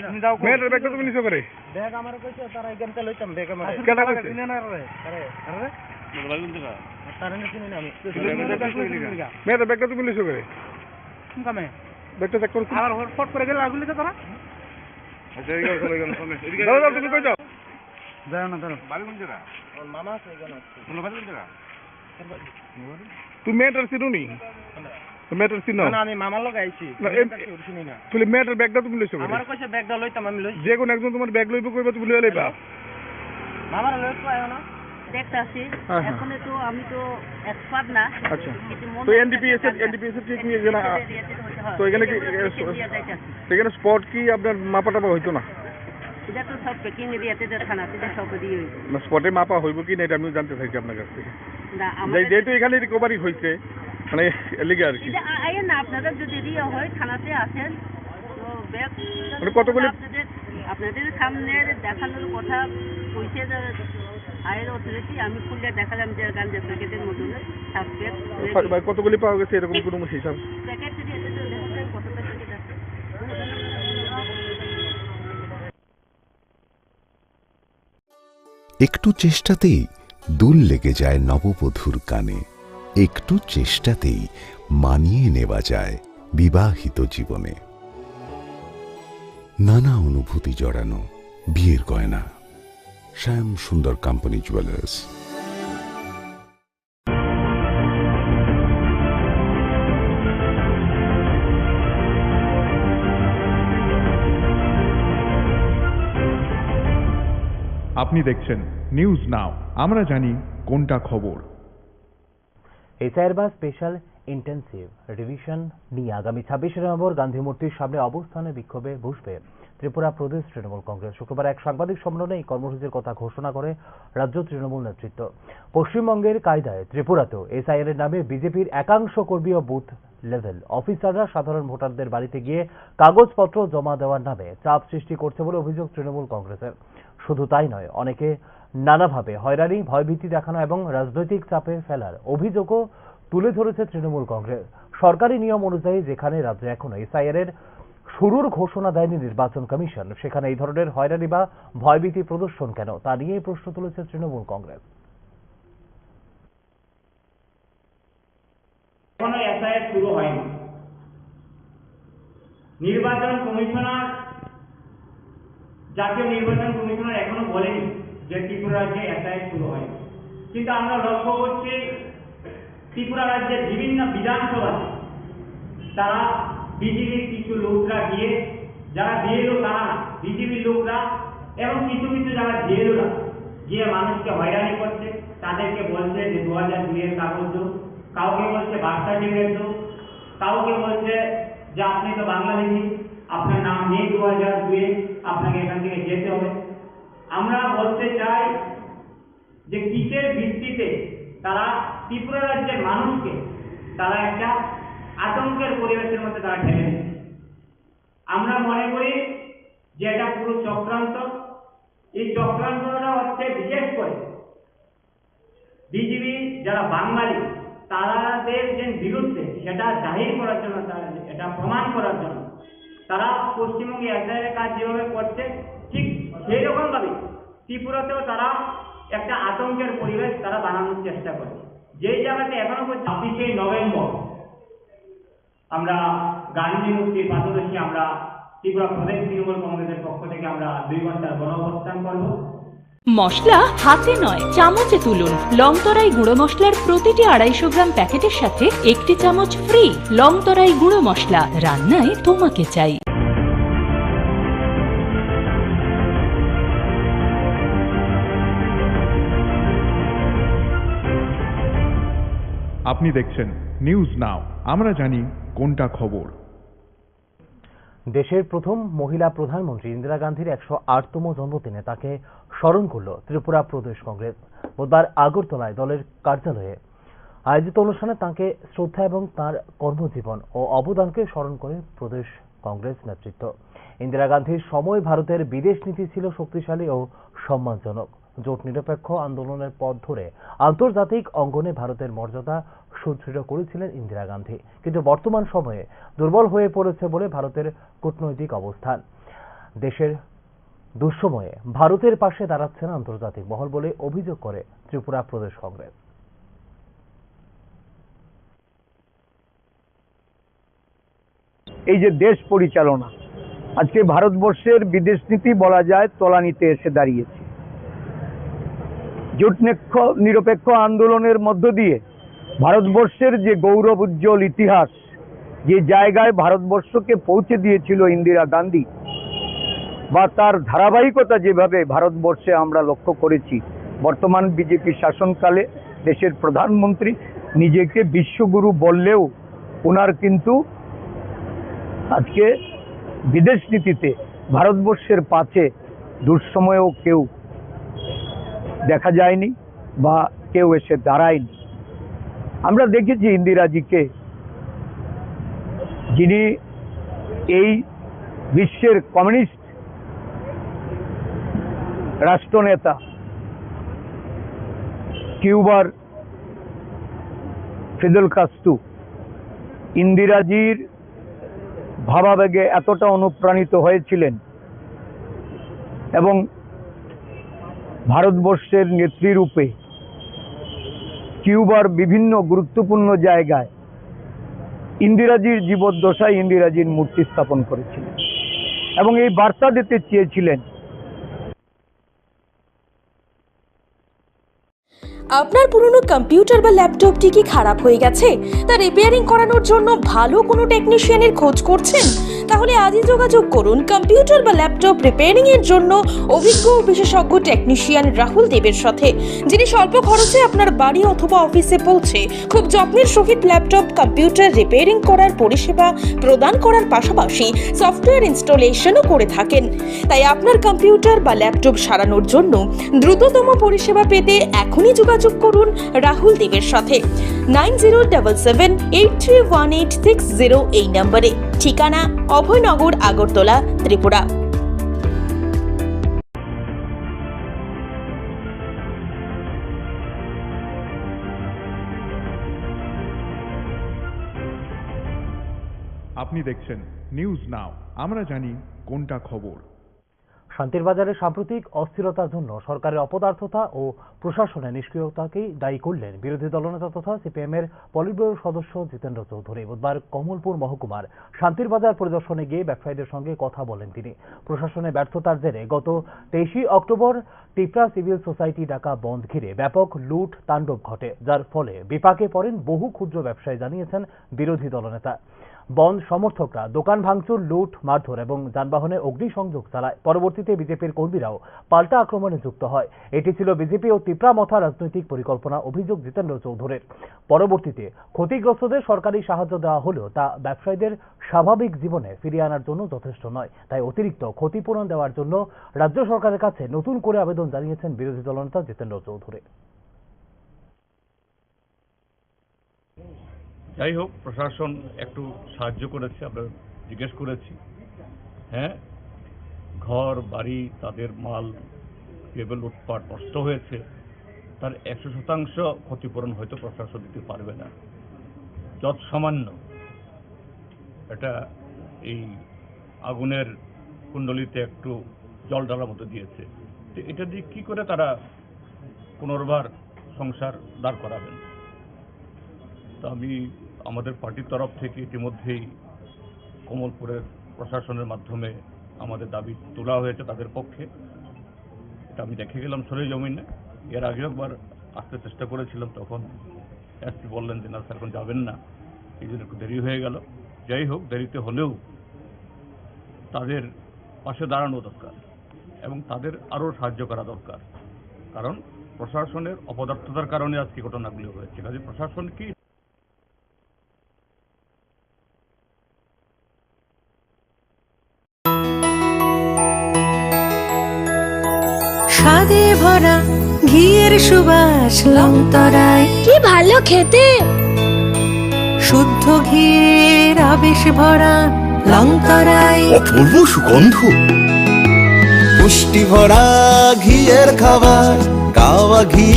তুমি যাও কই? মেয়েটার ব্যাগটা তুমি নিছো করে? ব্যাগ আমার কইছে, তারা এখান থেকে লইতাম, ব্যাগ আমার। কেটা কইছে? চিনে না রে। আরে, আরে রে? মোবাইল কোন জায়গা? তারা না চিনি না আমি। তুমি ব্যাগটা কই নিছো করে? মেয়েটার ব্যাগটা তুমি নিছো করে? কোন কামে? ব্যাগটা চেক করো। আবার হট ফট করে গেল, আগুন লিখে তারা? আচ্ছা, এই গেল, চলে গেল, চলে। এদিকে দাঁড়াও, দাঁড়াও, তুমি কই যাও? দাঁড়াও না, দাঁড়াও। বাড়ি কোন জায়গা? আমার মামা আছে এখানে। তোমার বাড়ি কোন জায়গা? তুমি মেয়েটার চিনো নি? তো মেয়েটার চিনো? না, না, আমি মামার লগে আইছি। না, আমি এম-, তাকে চিনি না। তাহলে মেয়েটার ব্যাগটা তুমি লইছো করে? আমার কইছে ব্যাগটা লইতাম, আমি লইছি। যে কোনো একজন তোমার ব্যাগ লইবো কইবা, তুমি লইয়া লইবা। মামার লগে তো আয়ো না। দেখতে আসি। হ্যাঁ, হ্যাঁ। এখন তো আমি তো এক্সপার্ট না। আচ্ছা। কিন্তু মনে তো হয় এনডিপিএস এর, একটা এনডিপিএস এর কি, কি এখানে, এনডিপিএস এর এরিয়াতে তো হইতে হয়। তো এখানে কি, এটা পুরো এ, প্যাকেজিং এরিয়া যাইতে আসি। তো এখানে স্পট কি আপনার মাপা টাপা হইতো না? এটা তো সব প্যাকিং এরিয়াতে যে থানা, সেটা সব দিয়ে হইতো। না, স্পটে মাপা হইব কি না, এটা আমিও জানতে চাইছি আপনার কাছ থেকে। না, যে-, আমাদের যেহেতু এখানে রিকভারি হয়েছে, মানে, এর লিগে আর কি। এটা আ-, আইয়েন না, আপনারা যদি রিয়া হয়, থানাতে আসেন, তো ব্যাগ মানে, কতগুলি আপনাদের, আপনাদের সামনে দেখানোর কথা কইছে যে আইয়ের অথরিটি, আমি খুলে দেখালাম যে গাঞ্জা প্যাকেটের মতো সাবজেক্ট। ভাই, কতগুলি পাওয়া গেছে এরকম কোনো হিসাব? প্যাকেট যদি এসে তো দেখা যায় কতটা প্যাকেট আছে। একটু চেষ্টাতেই দুল লেগে যায় নববধূর কানে, একটু চেষ্টাতেই মানিয়ে নেওয়া যায় বিবাহিত জীবনে। নানা অনুভূতি জড়ানো বিয়ের গয়না। শ্যাম সুন্দর কোম্পানি জুয়েলার্স। আপনি দেখছেন নিউজ নাও, আমরা জানি কোনটা খবর। এসআইআর বা স্পেশাল ইন্টেনসিভ রিভিশন নিয়ে আগামী ছাব্বিশে নভেম্বর গান্ধী মূর্তির সামনে অবস্থানে বিক্ষোভে বসবে ত্রিপুরা প্রদেশ তৃণমূল কংগ্রেস। শুক্রবার এক সাংবাদিক সম্মেলনে এই কর্মসূচির কথা ঘোষণা করে রাজ্য তৃণমূল নেতৃত্ব। পশ্চিমবঙ্গের কায়দায় ত্রিপুরাতেও এসআইআর এর নামে বিজেপির একাংশ কর্মী ও বুথ লেভেল অফিসাররা সাধারণ ভোটারদের বাড়িতে গিয়ে কাগজপত্র জমা দেওয়ার নামে চাপ সৃষ্টি করছে বলে অভিযোগ তৃণমূল কংগ্রেসের। শুধু তাই নয়, অনেকে নানাভাবে হয়রানি, ভয়ভীতি দেখানো এবং রাজনৈতিক চাপে ফেলার অভিযোগও তুলে ধরেছে তৃণমূল কংগ্রেস। সরকারি নিয়ম অনুযায়ী যেখানে রাজ্যে এখনো এসআইআর এর শুরুর ঘোষণা দেয়নি নির্বাচন কমিশন, সেখানে এই ধরনের হয়রানি বা ভয়ভীতি প্রদর্শন কেন, তা নিয়েই প্রশ্ন তুলেছে তৃণমূল কংগ্রেস। এখনো এসআইআর শুরু হয়নি। নির্বাচন কমিশনার, জাতীয় নির্বাচন কমিশনার এখনো বলেনি যে ত্রিপুরা রাজ্যে এসআইআর শুরু হয়নি। কিন্তু আমরা লক্ষ্য করছি ত্রিপুরা রাজ্যের বিভিন্ন বিধানসভাতে তারা বিজেপির কিছু লোকরা গিয়ে, যারা বিএলও তারা না, বিজেপির লোকরা এবং কিছু কিছু যারা বিএলওরা গিয়ে মানুষকে হয়রানি করছে, তাদেরকে বলছে যে দু হাজার দুই এর কাগজ দেও, কাউকে বলছে বার্থ সার্টিফিকেট দেও, কাউকে বলছে যে আপনি তো বাংলাদেশি, আপনার নাম নেই দু হাজার দুই এ, আপনাকে এখান থেকে যেতে হবে। আমরা বলতে চাই যে কিসের ভিত্তিতে তারা ত্রিপুরা রাজ্যের মানুষকে তারা একটা আতঙ্কের পরিবেশের মধ্যে তারা ঠেলে দিচ্ছে। আমরা মনে করি যে এটা পুরো চক্রান্ত। এই চক্রান্তটা হচ্ছে বিশেষ করে বিজেপি যারা বাঙালি, তাদের যে বিরুদ্ধে সেটা জাহির করার জন্য, তারা এটা প্রমাণ করার জন্য তারা পশ্চিমবঙ্গে এসআইআর কাজ যেভাবে করছে, ঠিক সেই রকম ভাবে ত্রিপুরাতেও তারা একটা আতঙ্কের পরিবেশ তারা বানানোর চেষ্টা করছে। যেই জায়গাতে এখনো পর্যন্ত ছাব্বিশে নভেম্বর আমরা গান্ধী মূর্তির পাদদেশে আমরা ত্রিপুরা প্রদেশ তৃণমূল কংগ্রেসের পক্ষ থেকে আমরা দুই ঘন্টার গণ অবস্থান করব। মশলা হাতে নয়, চামচে তুলুন। লংতরাই গুঁড়ো মশলার প্রতিটি আড়াইশো গ্রাম প্যাকেটের সাথে একটি চামচ ফ্রি। লংতরাই গুঁড়ো মশলা, রান্নায় তোমাকে চাই। আপনি দেখছেন নিউজ নাও, আমরা জানি কোনটা খবর। দেশের প্রথম মহিলা প্রধানমন্ত্রী ইন্দিরা গান্ধীর একশো আটতম জন্মদিনে তাকে স্মরণ করল ত্রিপুরা প্রদেশ কংগ্রেস। বুধবার আগরতলায় দলের কার্যালয়ে আয়োজিত অনুষ্ঠানে তাঁকে শ্রদ্ধা এবং তাঁর কর্মজীবন ও অবদানকে স্মরণ করে প্রদেশ কংগ্রেস নেতৃত্ব। ইন্দিরা গান্ধীর সময় ভারতের বিদেশ নীতি ছিল শক্তিশালী ও সম্মানজনক। জোট নিরপেক্ষ আন্দোলনের পথ ধরে আন্তর্জাতিক অঙ্গনে ভারতের মর্যাদা সুদৃঢ় করেছিলেন ইন্দিরা গান্ধী, কিন্তু বর্তমান সময়ে দুর্বল হয়ে পড়েছে বলে ভারতের কূটনৈতিক অবস্থান। দেশের দুঃসময়ে ভারতের পাশে দাঁড়াচ্ছে না আন্তর্জাতিক মহল বলে অভিযোগ করে ত্রিপুরা প্রদেশ কংগ্রেস। এই যে দেশ পরিচালনা, আজকে ভারতবর্ষের বিদেশ নীতি বলা যায় তলানিতে এসে দাঁড়িয়েছে। জোট নিক্ষ-, নিরপেক্ষ আন্দোলনের মধ্য দিয়ে ভারতবর্ষের যে গৌরব উজ্জ্বল ইতিহাস, যে জায়গায় ভারতবর্ষকে পৌঁছে দিয়েছিল ইন্দিরা গান্ধী বা তার ধারাবাহিকতা যেভাবে ভারতবর্ষে আমরা লক্ষ্য করেছি, বর্তমান বিজেপি শাসনকালে দেশের প্রধানমন্ত্রী নিজেকে বিশ্বগুরু বললেও ওনার কিন্তু আজকে বিদেশ নীতিতে ভারতবর্ষের পাশে দুঃসময়েও কেউ দেখা যায়নি বা কেউ এসে দাঁড়ায়নি। আমরা দেখেছি ইন্দিরাজিকে, যিনি এই বিশ্বের কমিউনিস্ট রাষ্ট্রনেতা কিউবার ফিদেল কাস্ত্রো ইন্দিরাজির ভাবাবেগে এতটা অনুপ্রাণিত হয়েছিলেন এবং ভারতবর্ষের নেত্রী রূপে কিউবার বিভিন্ন গুরুত্বপূর্ণ জায়গায় ইন্দিরাজির জীবদ্দশায় ইন্দিরাজির মূর্তি স্থাপন করেছিলেন এবং এই বার্তা দিতে চেয়েছিলেন। আপনার পুরনো কম্পিউটার বা ল্যাপটপটি কি খারাপ হয়ে গেছে? তা রিপেয়ারিং করানোর জন্য ভালো কোনো টেকনিশিয়ানের খোঁজ করছেন? তাহলে আজই যোগাযোগ করুন কম্পিউটার বা ল্যাপটপ রিপেয়ারিং এর জন্য অভিজ্ঞ ও বিশেষজ্ঞ টেকনিশিয়ান রাহুল দেবের সাথে, যিনি স্বল্প খরচে আপনার বাড়ি অথবা অফিসে পৌঁছে খুব যত্নের সহিত ল্যাপটপ, কম্পিউটার রিপেয়ারিং করার পরিষেবা প্রদান করার পাশাপাশি সফটওয়্যার ইনস্টলেশনও করে থাকেন। তাই আপনার কম্পিউটার বা ল্যাপটপ সারানোর জন্য দ্রুততম পরিষেবা পেতে এখনই যোগাযোগ করুন রাহুল দেবের সাথে nine zero double seven eight three one eight six zero এই নম্বরে। ঠিকানা অভয়নগর, আগরতলা, ত্রিপুরা। আপনি দেখছেন নিউজ নাও, আমরা জানি কোনটা খবর। শান্তির বাজারে সাম্প্রতিক অস্থিরতার জন্য সরকারের অপদার্থতা ও প্রশাসনের নিষ্ক্রিয়তাকেই দায়ী করলেন বিরোধী দলনেতা তথা সিপিএম এর পলিটব্যুরো সদস্য জিতেন্দ্র চৌধুরী। বুধবার কমলপুর মহকুমার শান্তির বাজার পরিদর্শনে গিয়ে ব্যবসায়ীদের সঙ্গে কথা বলেন তিনি। প্রশাসনের ব্যর্থতার জেরে গত তেইশে অক্টোবর টিপ্রা সিভিল সোসাইটি ডাকা বন্ধ ঘিরে ব্যাপক লুট তাণ্ডব ঘটে, যার ফলে বিপাকে পড়েন বহু ক্ষুদ্র ব্যবসায়ী, জানিয়েছেন বিরোধী দলনেতা। বন্ধ সমর্থকরা দোকান ভাঙচুর, লুট, মারধর এবং যানবাহনে অগ্নিসংযোগ চালায়। পরবর্তীতে বিজেপির কর্মীরাও পাল্টা আক্রমণে যুক্ত হয়। এটি ছিল বিজেপি ও তিপ্রা মথা রাজনৈতিক পরিকল্পনা, অভিযোগ জিতেন্দ্র চৌধুরীর। পরবর্তীতে ক্ষতিগ্রস্তদের সরকারি সাহায্য দেওয়া হলেও তা ব্যবসায়ীদের স্বাভাবিক জীবনে ফিরিয়ে আনার জন্য যথেষ্ট নয়। তাই অতিরিক্ত ক্ষতিপূরণ দেওয়ার জন্য রাজ্য সরকারের কাছে নতুন করে আবেদন জানিয়েছেন বিরোধী দলনেতা জিতেন্দ্র চৌধুরী। যাই হোক, প্রশাসন একটু সাহায্য করেছে, আমরা জিজ্ঞেস করেছি। হ্যাঁ, ঘর বাড়ি, তাদের মাল যেভাবে লুটপাট নষ্ট হয়েছে, তার একশো শতাংশ ক্ষতিপূরণ হয়তো প্রশাসন দিতে পারবে না, যৎসামান্য এটা এই আগুনের কুণ্ডলিতে একটু জল ঢালার মতো দিয়েছে। তো এটা দিয়ে কি করে তারা পুনর্বার সংসার দাঁড় করাবেন? তো আমি আমাদের পার্টির তরফ থেকে ইতিমধ্যেই কমলপুরের প্রশাসনের মাধ্যমে আমাদের দাবি তোলা হয়েছে তাদের পক্ষে। এটা আমি দেখে গেলাম সরেজমিনে। এর আগেও একবার আসতে চেষ্টা করেছিলাম, তখন এসপি বললেন যে, "না স্যার, এখন যাবেন না।" এই জন্য একটু দেরি হয়ে গেল। যাই হোক, দেরিতে হলেও তাদের পাশে দাঁড়ানো দরকার এবং তাদের আরও সাহায্য করা দরকার, কারণ প্রশাসনের অপদার্থতার কারণে আজকে ঘটনাগুলি হয়েছে। কাজে প্রশাসন কি স্বাদে ভরা ঘিয়ের সুবাস লংতরায়। কি ভালো খেতে! শুদ্ধ ঘিয়ের আবেশ ভরা লংতরায়। অপূর্ব সুগন্ধ। পুষ্টি ভরা ঘিয়ের খাবার, কাওয়া ঘি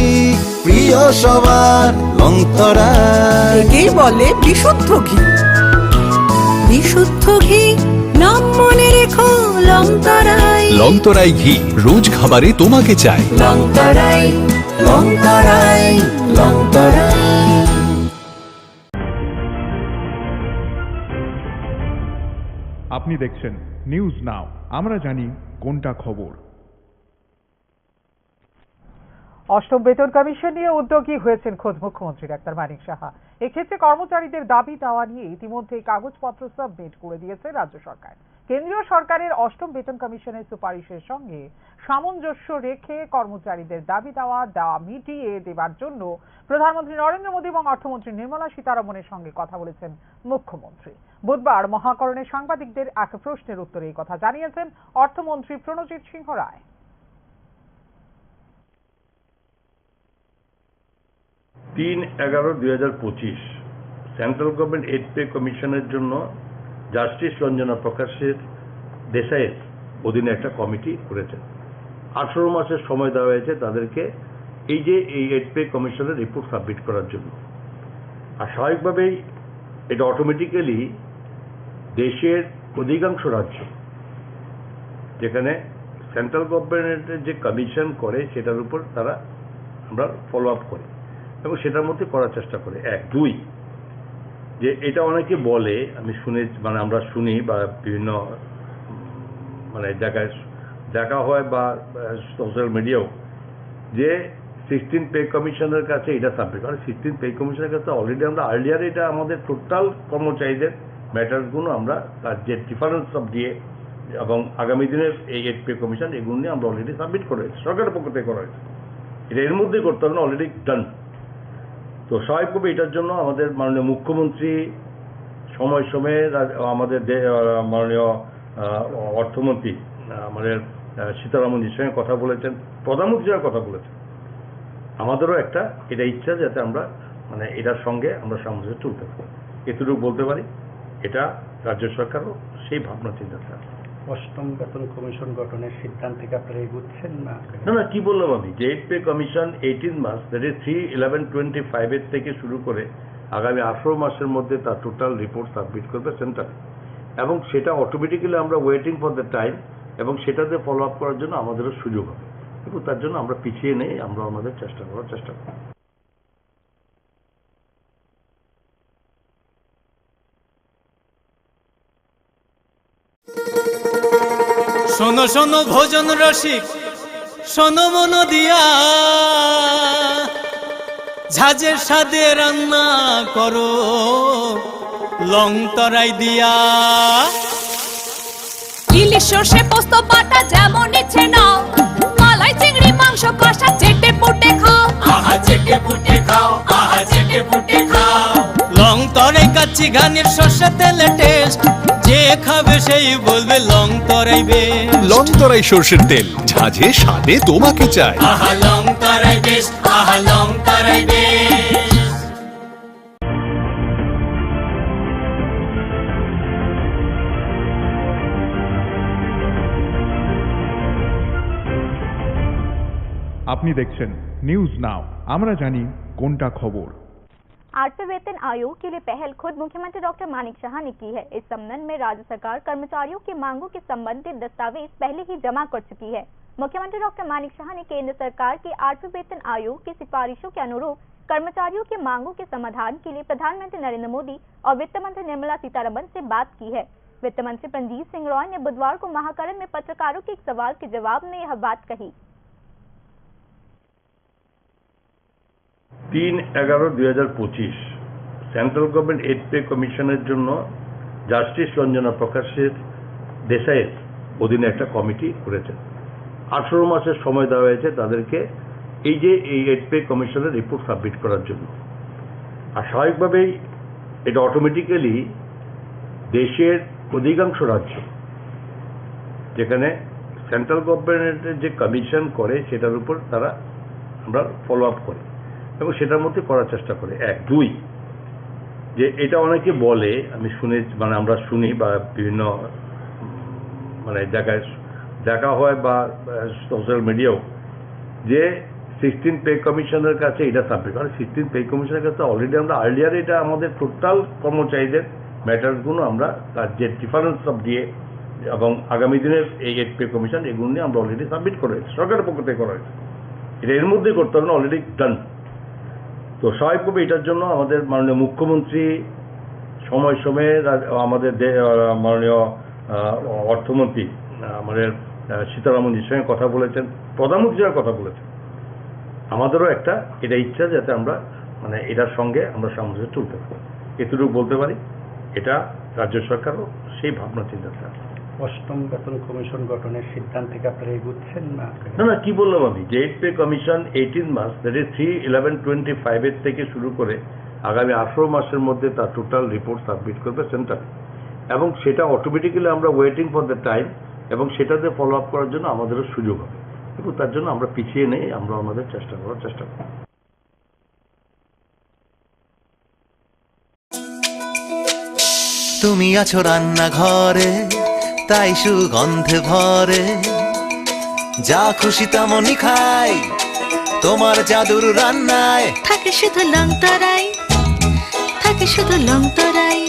প্রিয় সবার লংতরায়। একেই বলে বিশুদ্ধ ঘি। বিশুদ্ধ ঘি, নাম মনে রেখো লংতরায়। লংতরায় ঘি, রোজ খাবারে তোমাকে চাই। লংতরায়, লংতরায়, লংতরায়। আপনি দেখছেন নিউজ নাও, আমরা জানি কোনটা খবর। অষ্টম বেতন কমিশন নিয়ে উদ্যোগী হয়েছেন খোদ মুখ্যমন্ত্রী ডাক্তার মানিক সাহা। এক্ষেত্রে কর্মচারীদের দাবি দাওয়া নিয়ে ইতিমধ্যেই কাগজপত্র সাবমিট করে দিয়েছে রাজ্য সরকার। কেন্দ্রীয় সরকারের অষ্টম বেতন কমিশনের সুপারিশের সঙ্গে সামঞ্জস্য রেখে কর্মচারীদের দাবি দাওয়া দা মিটিয়ে দেবার জন্য প্রধানমন্ত্রী নরেন্দ্র মোদী এবং অর্থমন্ত্রী নির্মলা সীতারমণের সঙ্গে কথা বলেছেন মুখ্যমন্ত্রী। বুধবার মহাকরণে সাংবাদিকদের এক প্রশ্নের উত্তরে এই কথা জানিয়েছেন অর্থমন্ত্রী প্রণজিৎ সিংহ রায়। তিন এগারো দুই হাজার পঁচিশ সেন্ট্রাল গভর্নমেন্ট এইট পে কমিশনের জন্য জাস্টিস রঞ্জনা প্রকাশের দেশাইয়ের অধীনে একটা কমিটি করেছেন। আঠারো মাসের সময় দেওয়া হয়েছে তাদেরকে এই যে এই এইট পে কমিশনের রিপোর্ট সাবমিট করার জন্য। আর স্বাভাবিকভাবেই এটা অটোমেটিক্যালি দেশের অধিকাংশ রাজ্য, যেখানে সেন্ট্রাল গভর্নমেন্টের যে কমিশন করে, সেটার উপর তারা, আমরা ফলো আপ করি এবং সেটার মধ্যে করার চেষ্টা করি। এক। দুই, যে এটা অনেকে বলে, আমি শুনে, মানে, আমরা শুনি বা বিভিন্ন, উম, মানে, জায়গায় দেখা হয় বা, আহ, সোশ্যাল মিডিয়াও, যে সিক্সটিন পে কমিশনের কাছে এটা সাবমিট, কারণ সিক্সটিন পে কমিশনের কাছে অলরেডি আমরা আর্লিয়ার এটা আমাদের টোটাল কর্মচারীদের ম্যাটারগুলো আমরা তার যে ডিফারেন্স অফ দিয়ে এবং আগামী দিনের এই এইট পে কমিশন, এগুলো নিয়ে আমরা অলরেডি সাবমিট করে হয়েছে, সরকারের পক্ষ থেকে করা হয়েছে। এটা এর মধ্যেই করতে হবে না, অলরেডি ডান। তো স্বাভাবিকভাবে এটার জন্য আমাদের মাননীয় মুখ্যমন্ত্রী সময় সময়ে রা-, আমাদের দে-, আহ, মাননীয়, আহ, অর্থমন্ত্রী, আহ, আমাদের, আহ, সীতারামনজির সঙ্গে কথা বলেছেন, প্রধানমন্ত্রীর সঙ্গে কথা বলেছেন। আমাদেরও একটা এটা ইচ্ছা যাতে আমরা, মানে, এটার সঙ্গে আমরা সামঞ্জস্য তুলতে পারি, এতটুকু বলতে পারি। এটা রাজ্য সরকারও সেই ভাবনা চিন্তা আছে। অষ্টম বেতন কমিশন গঠনের সিদ্ধান্তে কি আপনারা এগুচ্ছেন না? না, না, কি বললাম আমি, যে এইট পে কমিশন এইটিন মাস, that is three eleven twenty five এর থেকে শুরু করে আগামী আঠারো মাসের মধ্যে তার টোটাল রিপোর্ট সাবমিট করবে সেন্টারে, এবং সেটা অটোমেটিক্যালি আমরা ওয়েটিং ফর দ্য টাইম, এবং সেটাতে ফলো আপ করার জন্য আমাদেরও সুযোগ হবে। এবং তার জন্য আমরা পিছিয়ে নেই, আমরা আমাদের চেষ্টা করার চেষ্টা করব। শোনো শোনো ভোজন রসিক, শোনো মন দিয়া, ঝাঁঝের স্বাদে রান্না করো। লং তরাই দিয়া। ইলিশ সর্ষে পোস্ত বাটা যেমন ইচ্ছে নাও, মালাই চিংড়ি মাংস কষা চেটে পুটে খাও। আহা চেটে পুটে খাও, আহা চেটে পুটে খাও। লং তরাই কাচ্চি ঘানির সর্ষে তেলে টেস্ট, যে খাবে সেই বলবে লং তরাই বেস্ট। লং তরাই সর্ষের তেল, ঝাঁঝে স্বাদে তোমাকে চাই। আহা লং তরাই বেস্ট, আহা লং তরাই বেস্ট। আপনি দেখছেন নিউজ নাও, আমরা জানি কোনটা খবর। आठवें वेतन आयोग के लिए पहल खुद मुख्यमंत्री डॉक्टर मानिक साहा ने की है। इस संबंध में राज्य सरकार कर्मचारियों की मांगों के संबंधित दस्तावेज पहले ही जमा कर चुकी है। मुख्यमंत्री डॉक्टर मानिक साहा ने केंद्र सरकार के आठवें वेतन आयोग की सिफारिशों के अनुरूप कर्मचारियों की मांगों के समाधान के लिए प्रधानमंत्री नरेंद्र मोदी और वित्त मंत्री निर्मला सीतारमण से बात की है। वित्त मंत्री प्रदीप सिंह रॉय ने बुधवार को महाकरण में पत्रकारों के एक सवाल के जवाब में यह बात कही। তিন এগারো দুই হাজার পঁচিশ সেন্ট্রাল গভর্নমেন্ট এইড পে কমিশনের জন্য জাস্টিস রঞ্জনা প্রকাশের দেশাইয়ের অধীনে একটা কমিটি করেছেন। আঠারো মাসের সময় দেওয়া হয়েছে তাদেরকে এই যে এই এইড পে কমিশনের রিপোর্ট সাবমিট করার জন্য। আর স্বাভাবিকভাবেই এটা অটোমেটিক্যালি দেশের অধিকাংশ রাজ্য যেখানে সেন্ট্রাল গভর্নমেন্টের যে কমিশন করে সেটার উপর তারা আমরা ফলো আপ করি এবং সেটার মধ্যে করার চেষ্টা করি। এক, দুই, যে এটা অনেকে বলে, আমি শুনে, মানে আমরা শুনি বা বিভিন্ন উম, মানে জায়গায় দেখা হয় বা সোশ্যাল মিডিয়াও, যে সিক্সটিন পে কমিশনের কাছে এটা সাবমিট, কারণ সিক্সটিন পে কমিশনের কাছে অলরেডি আমরা আর্লিয়ার এটা আমাদের টোটাল কর্মচারীদের ম্যাটারগুলো আমরা তার যে ডিফারেন্স অফ দিয়ে এবং আগামী দিনের এই এইড পে কমিশন এগুলো নিয়ে আমরা অলরেডি সাবমিট করে এসেছি, সরকারের পক্ষ থেকে করা হয়েছে। এটা এর মধ্যেই করতে হবে না, অলরেডি ডান। তো স্বাভাবিকভাবে এটার জন্য আমাদের মাননীয় মুখ্যমন্ত্রী সময় সময়ে রা- আমাদের দে- আহ, মাননীয় আহ, অর্থমন্ত্রী আহ, আমাদের আহ, সীতারামনজির সঙ্গে কথা বলেছেন, প্রধানমন্ত্রীর সঙ্গে কথা বলেছেন। আমাদেরও একটা এটা ইচ্ছা যাতে আমরা মানে এটার সঙ্গে আমরা সামঞ্জস্য চলতে পারি, এতটুকু বলতে পারি। এটা রাজ্য সরকারও সেই ভাবনা চিন্তাতে আছে। অষ্টম বেতন কমিশন গঠনের সিদ্ধান্তে কি আপনারা এগুচ্ছেন না? না, না, কি বললাম আমি, যে এইড পে কমিশন এইটিন মাস, that is three eleven twenty five এর থেকে শুরু করে আগামী আঠারো মাসের মধ্যে তার টোটাল রিপোর্ট সাবমিট করবে সেন্টারে, এবং সেটা অটোমেটিক্যালি আমরা ওয়েটিং ফর দ্য টাইম এবং সেটাতে ফলো আপ করার জন্য আমাদেরও সুযোগ হবে। কিন্তু তার জন্য আমরা পিছিয়ে নেই, আমরা আমাদের চেষ্টা করার চেষ্টা করব। তুমি আছো রান্নাঘরে, তাই সুগন্ধে ভরে। যা খুশি তেমনই খাই, তোমার জাদুর রান্নায়। থাকে শুধু লং তরাই, থাকে শুধু লং তরাই।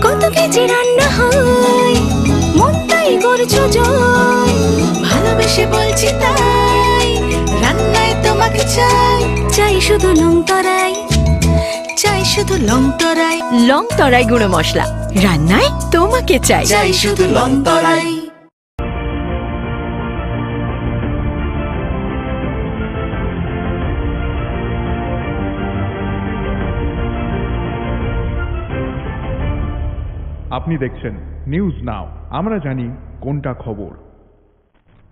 কত কেজি রান্না হয়, মন তাই করছো জয়। ভালোবেসে বলছি তাই, রান্নায় তোমাকে চাই। চাই শুধু লং তরাই, চাই শুধু লং তরাই। লং তরাই গুঁড়ো মশলা, রান্নায় তোমাকে চাই। চাই শুধু লং তরাই। আপনি দেখছেন নিউজ নাও, আমরা জানি কোনটা খবর।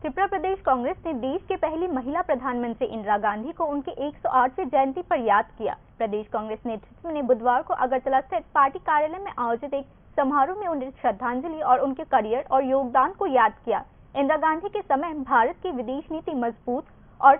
त्रिपुरा प्रदेश कांग्रेस ने देश के पहली महिला प्रधानमंत्री इंदिरा गांधी को उनके एक सौ आठवीं जयंती पर याद किया। प्रदेश कांग्रेस नेतृत्व ने बुधवार को अगरतला स्थित पार्टी कार्यालय में आयोजित एक समारोह में उन्हें श्रद्धांजलि और उनके करियर और योगदान को याद किया। इंदिरा गांधी के समय भारत की विदेश नीति मजबूत और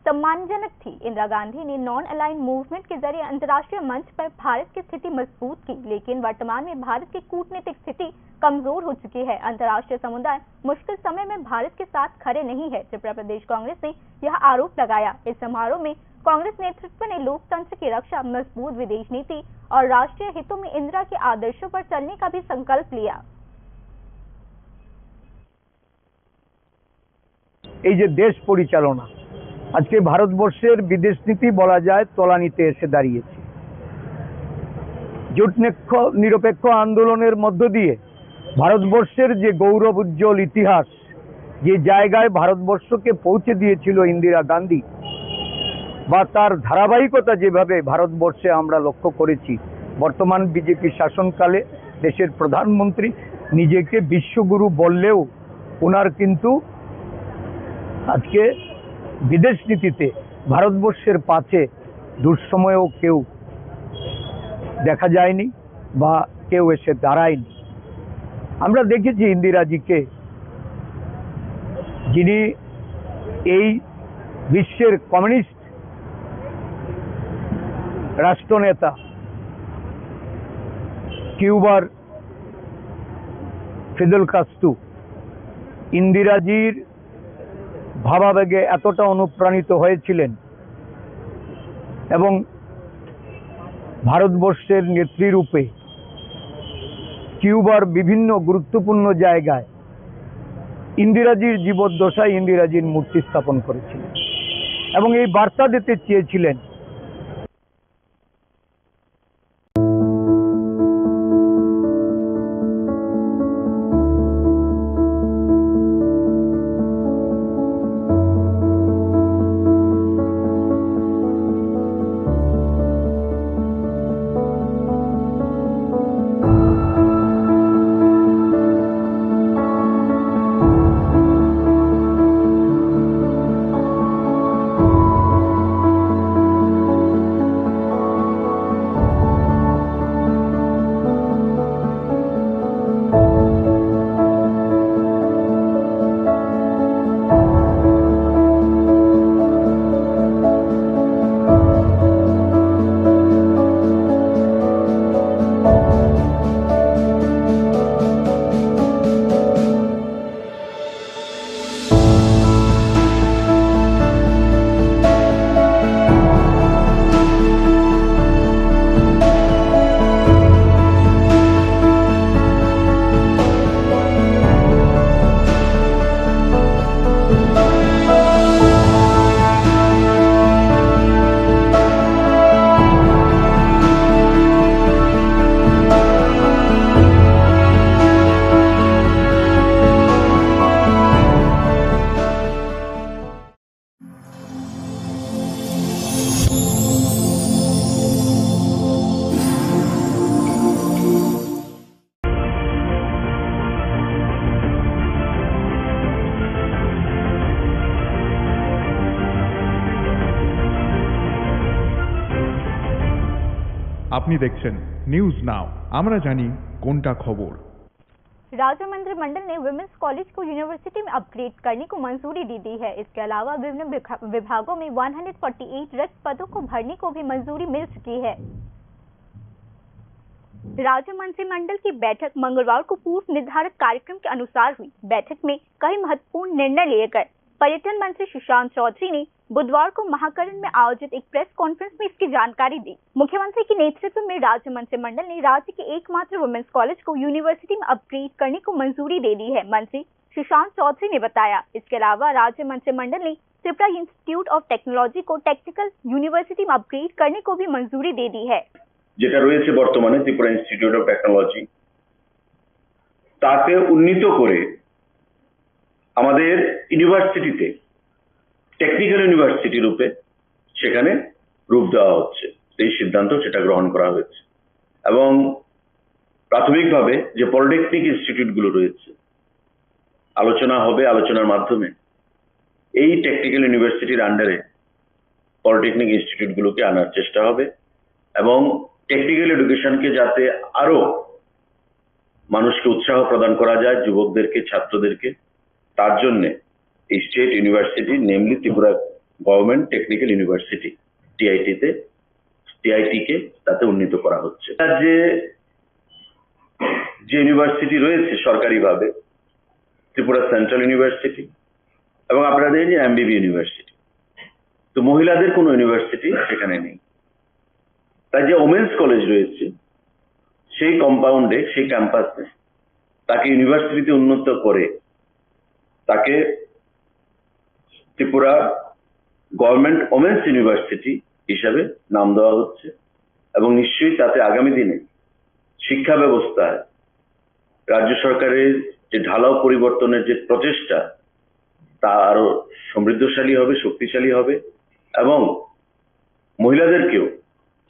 सम्मानजनक थी। इंदिरा गांधी ने नॉन अलाइंड मूवमेंट के जरिए अंतर्राष्ट्रीय मंच पर भारत की स्थिति मजबूत की, लेकिन वर्तमान में भारत की कूटनीतिक स्थिति कमजोर हो चुकी है। अंतर्राष्ट्रीय समुदाय मुश्किल समय में भारत के साथ खड़े नहीं है, त्रिपुरा प्रदेश कांग्रेस ने यह आरोप लगाया। इस समारोह में कांग्रेस नेतृत्व ने लोकतंत्र की रक्षा, मजबूत विदेश नीति और राष्ट्रीय हितों में इंदिरा के आदर्शों पर चलने का भी संकल्प लिया। এই যে দেশ পরিচালনা, আজকে ভারতবর্ষের বিদেশ নীতি বলা যায় তলানিতে এসে দাঁড়িয়েছে। জোট নিক্ষ- নিরপেক্ষ আন্দোলনের মধ্য দিয়ে ভারতবর্ষের যে গৌরব উজ্জ্বল ইতিহাস, যে জায়গায় ভারতবর্ষকে পৌঁছে দিয়েছিল ইন্দিরা গান্ধী, বা তার ধারাবাহিকতা যেভাবে ভারতবর্ষে আমরা লক্ষ্য করেছি, বর্তমান বিজেপি শাসনকালে দেশের প্রধানমন্ত্রী নিজেকে বিশ্বগুরু বললেও ওনার কিন্তু আজকে বিদেশ নীতিতে ভারতবর্ষের পাশে দুঃসময়েও কেউ দেখা যায়নি বা কেউ এসে দাঁড়ায়নি। আমরা দেখেছি ইন্দিরাজিকে, যিনি এই বিশ্বের কমিউনিস্ট রাষ্ট্রনেতা কিউবার ফিদেল কাস্ত্রো ইন্দিরাজির ভাবাবেগে এতটা অনুপ্রাণিত হয়েছিলেন এবং ভারতবর্ষের নেত্রী রূপে কিউবার বিভিন্ন গুরুত্বপূর্ণ জায়গায় ইন্দিরাজির জীবদ্দশায় ইন্দিরাজির মূর্তি স্থাপন করেছিলেন এবং এই বার্তা দিতে চেয়েছিলেন। আপনি দেখছেন নিউজ নাও, আমরা জানি কোনটা খবর। राज्य मंत्रिमंडल ने विमेंस कॉलेज को यूनिवर्सिटी में अपग्रेड करने को मंजूरी दे दी है। इसके अलावा विभिन्न विभा-, विभागों में वन हंड्रेड फ़ोर्टी एट रिक्त पदों को भरने को भी मंजूरी मिल चुकी है। राज्य मंत्रिमंडल की बैठक मंगलवार को पूर्व निर्धारित कार्यक्रम के अनुसार हुई। बैठक में कई महत्वपूर्ण निर्णय लिए गए। पर्यटन मंत्री सुशांत चौधरी ने बुधवार को महाकरण में आयोजित एक प्रेस कॉन्फ्रेंस में इसकी जानकारी दी। मुख्यमंत्री के नेतृत्व में राज्य मंत्रिमंडल ने राज्य के एकमात्र वुमेन्स कॉलेज को यूनिवर्सिटी में अपग्रेड करने को मंजूरी दे दी है, मंत्री सुशांत चौधरी ने बताया। इसके अलावा राज्य मंत्रिमंडल ने त्रिपुरा इंस्टीट्यूट ऑफ टेक्नोलॉजी को टेक्निकल यूनिवर्सिटी में अपग्रेड करने को भी मंजूरी दे दी है। যেটা রয়েছে বর্তমানে ত্রিপুরা ইনস্টিটিউট অফ টেকনোলজি, তাকে উন্নীত করে আমাদের ইউনিভার্সিটিতে টেকনিক্যাল ইউনিভার্সিটি রূপে সেখানে রূপ দেওয়া হচ্ছে। এই সিদ্ধান্ত সেটা গ্রহণ করা হয়েছে এবং প্রাথমিকভাবে যে পলিটেকনিক ইনস্টিটিউটগুলো রয়েছে, আলোচনা হবে, আলোচনার মাধ্যমে এই টেকনিক্যাল ইউনিভার্সিটির আন্ডারে পলিটেকনিক ইনস্টিটিউটগুলোকে আনার চেষ্টা হবে এবং টেকনিক্যাল এডুকেশনকে যাতে আরো মানুষকে উৎসাহ প্রদান করা যায়, যুবকদেরকে, ছাত্রদেরকে, তার জন্যে এই state university, namely Tripura government technical university, টিআইটিতে, টিআইটিকে তাতে উন্নীত করা হচ্ছে। রাজ্যে যে ইউনিভার্সিটি রয়েছে সরকারিভাবে, ত্রিপুরা সেন্ট্রাল ইউনিভার্সিটি এবং আপনারা জানেন যে এমবিবি ইউনিভার্সিটি, তো মহিলাদের কোনো ইউনিভার্সিটি সেখানে নেই। তাই যে ওমেন্স কলেজ রয়েছে সেই কম্পাউন্ডে, সেই ক্যাম্পাসে তাকে ইউনিভার্সিটিতে উন্নীত করে তাকে ত্রিপুরা গভর্নমেন্ট ওমেন্স ইউনিভার্সিটি হিসাবে নাম দেওয়া হচ্ছে এবং নিশ্চয়ই তাতে আগামী দিনে শিক্ষা ব্যবস্থায় রাজ্য সরকারের যে ঢালাও পরিবর্তনের যে প্রচেষ্টা, তা আরো সমৃদ্ধশালী হবে, শক্তিশালী হবে এবং মহিলাদেরকেও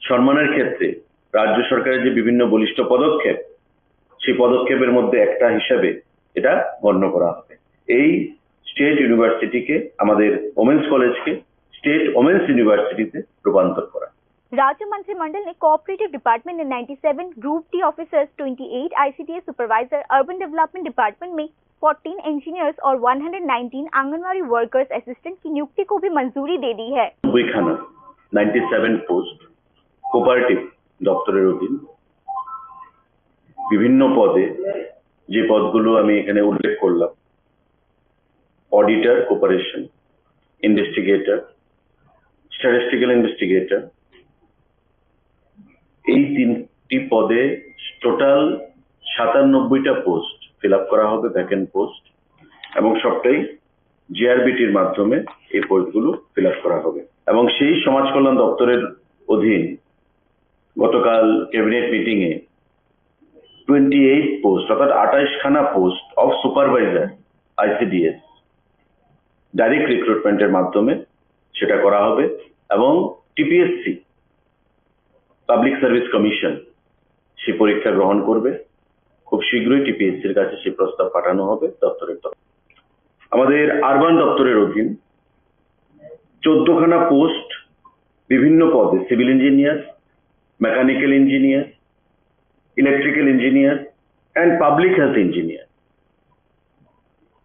সম্মানের ক্ষেত্রে রাজ্য সরকারের যে বিভিন্ন বলিষ্ঠ পদক্ষেপ, সেই পদক্ষেপের মধ্যে একটা হিসাবে এটা গণ্য করা হবে। এই স্টেট ইউনিভার্সিটিকে, আমাদের ওমেন্স কলেজকে স্টেট ওমেন্স ইউনিভার্সিটিতে রূপান্তর করা। राज्य मंत्रिमंडल ने कोऑपरेटिव डिपार्टमेंट में ninety seven, group D officers twenty eight, ICDS supervisor, urban development department में फोर्टीन इंजीनियर्स और one hundred nineteen anganwadi workers assistant की नियुक्ति को भी मंजूरी दे दी है। নব্বই খানা, নাইনটি সেভেন পোস্ট, কোপারেটিভ দপ্তরের অধীন বিভিন্ন পদে, যে পদগুলো আমি এখানে উল্লেখ করলাম, auditor cooperation, investigator, statistical investigator, এই তিনটি পদে টোটাল সাতানব্বইটা পোস্ট ফিল আপ করা হবে, ভ্যাকেন্ট পোস্ট, এবং সবটাই জিআরবিটির মাধ্যমে এই পোস্টগুলো ফিল আপ করা হবে। এবং সেই সমাজ কল্যাণ দপ্তরের অধীন গতকাল ক্যাবিনেট মিটিংয়ে টোয়েন্টি এইট পোস্ট, অর্থাৎ আঠাইশ খানা post of supervisor, ICDS, direct রিক্রুটমেন্টের মাধ্যমে সেটা করা হবে। এবং টিপিএসসি, পাবলিক সার্ভিস কমিশন, সেই পরীক্ষা গ্রহণ করবে। খুব শীঘ্রই টিপিএসসির কাছে সেই প্রস্তাব পাঠানো হবে দপ্তরের তরফ। আমাদের আরবান দপ্তরের অধীন চোদ্দখানা পোস্ট, বিভিন্ন পদে, civil engineer, mechanical engineer, electrical engineer and public health engineer,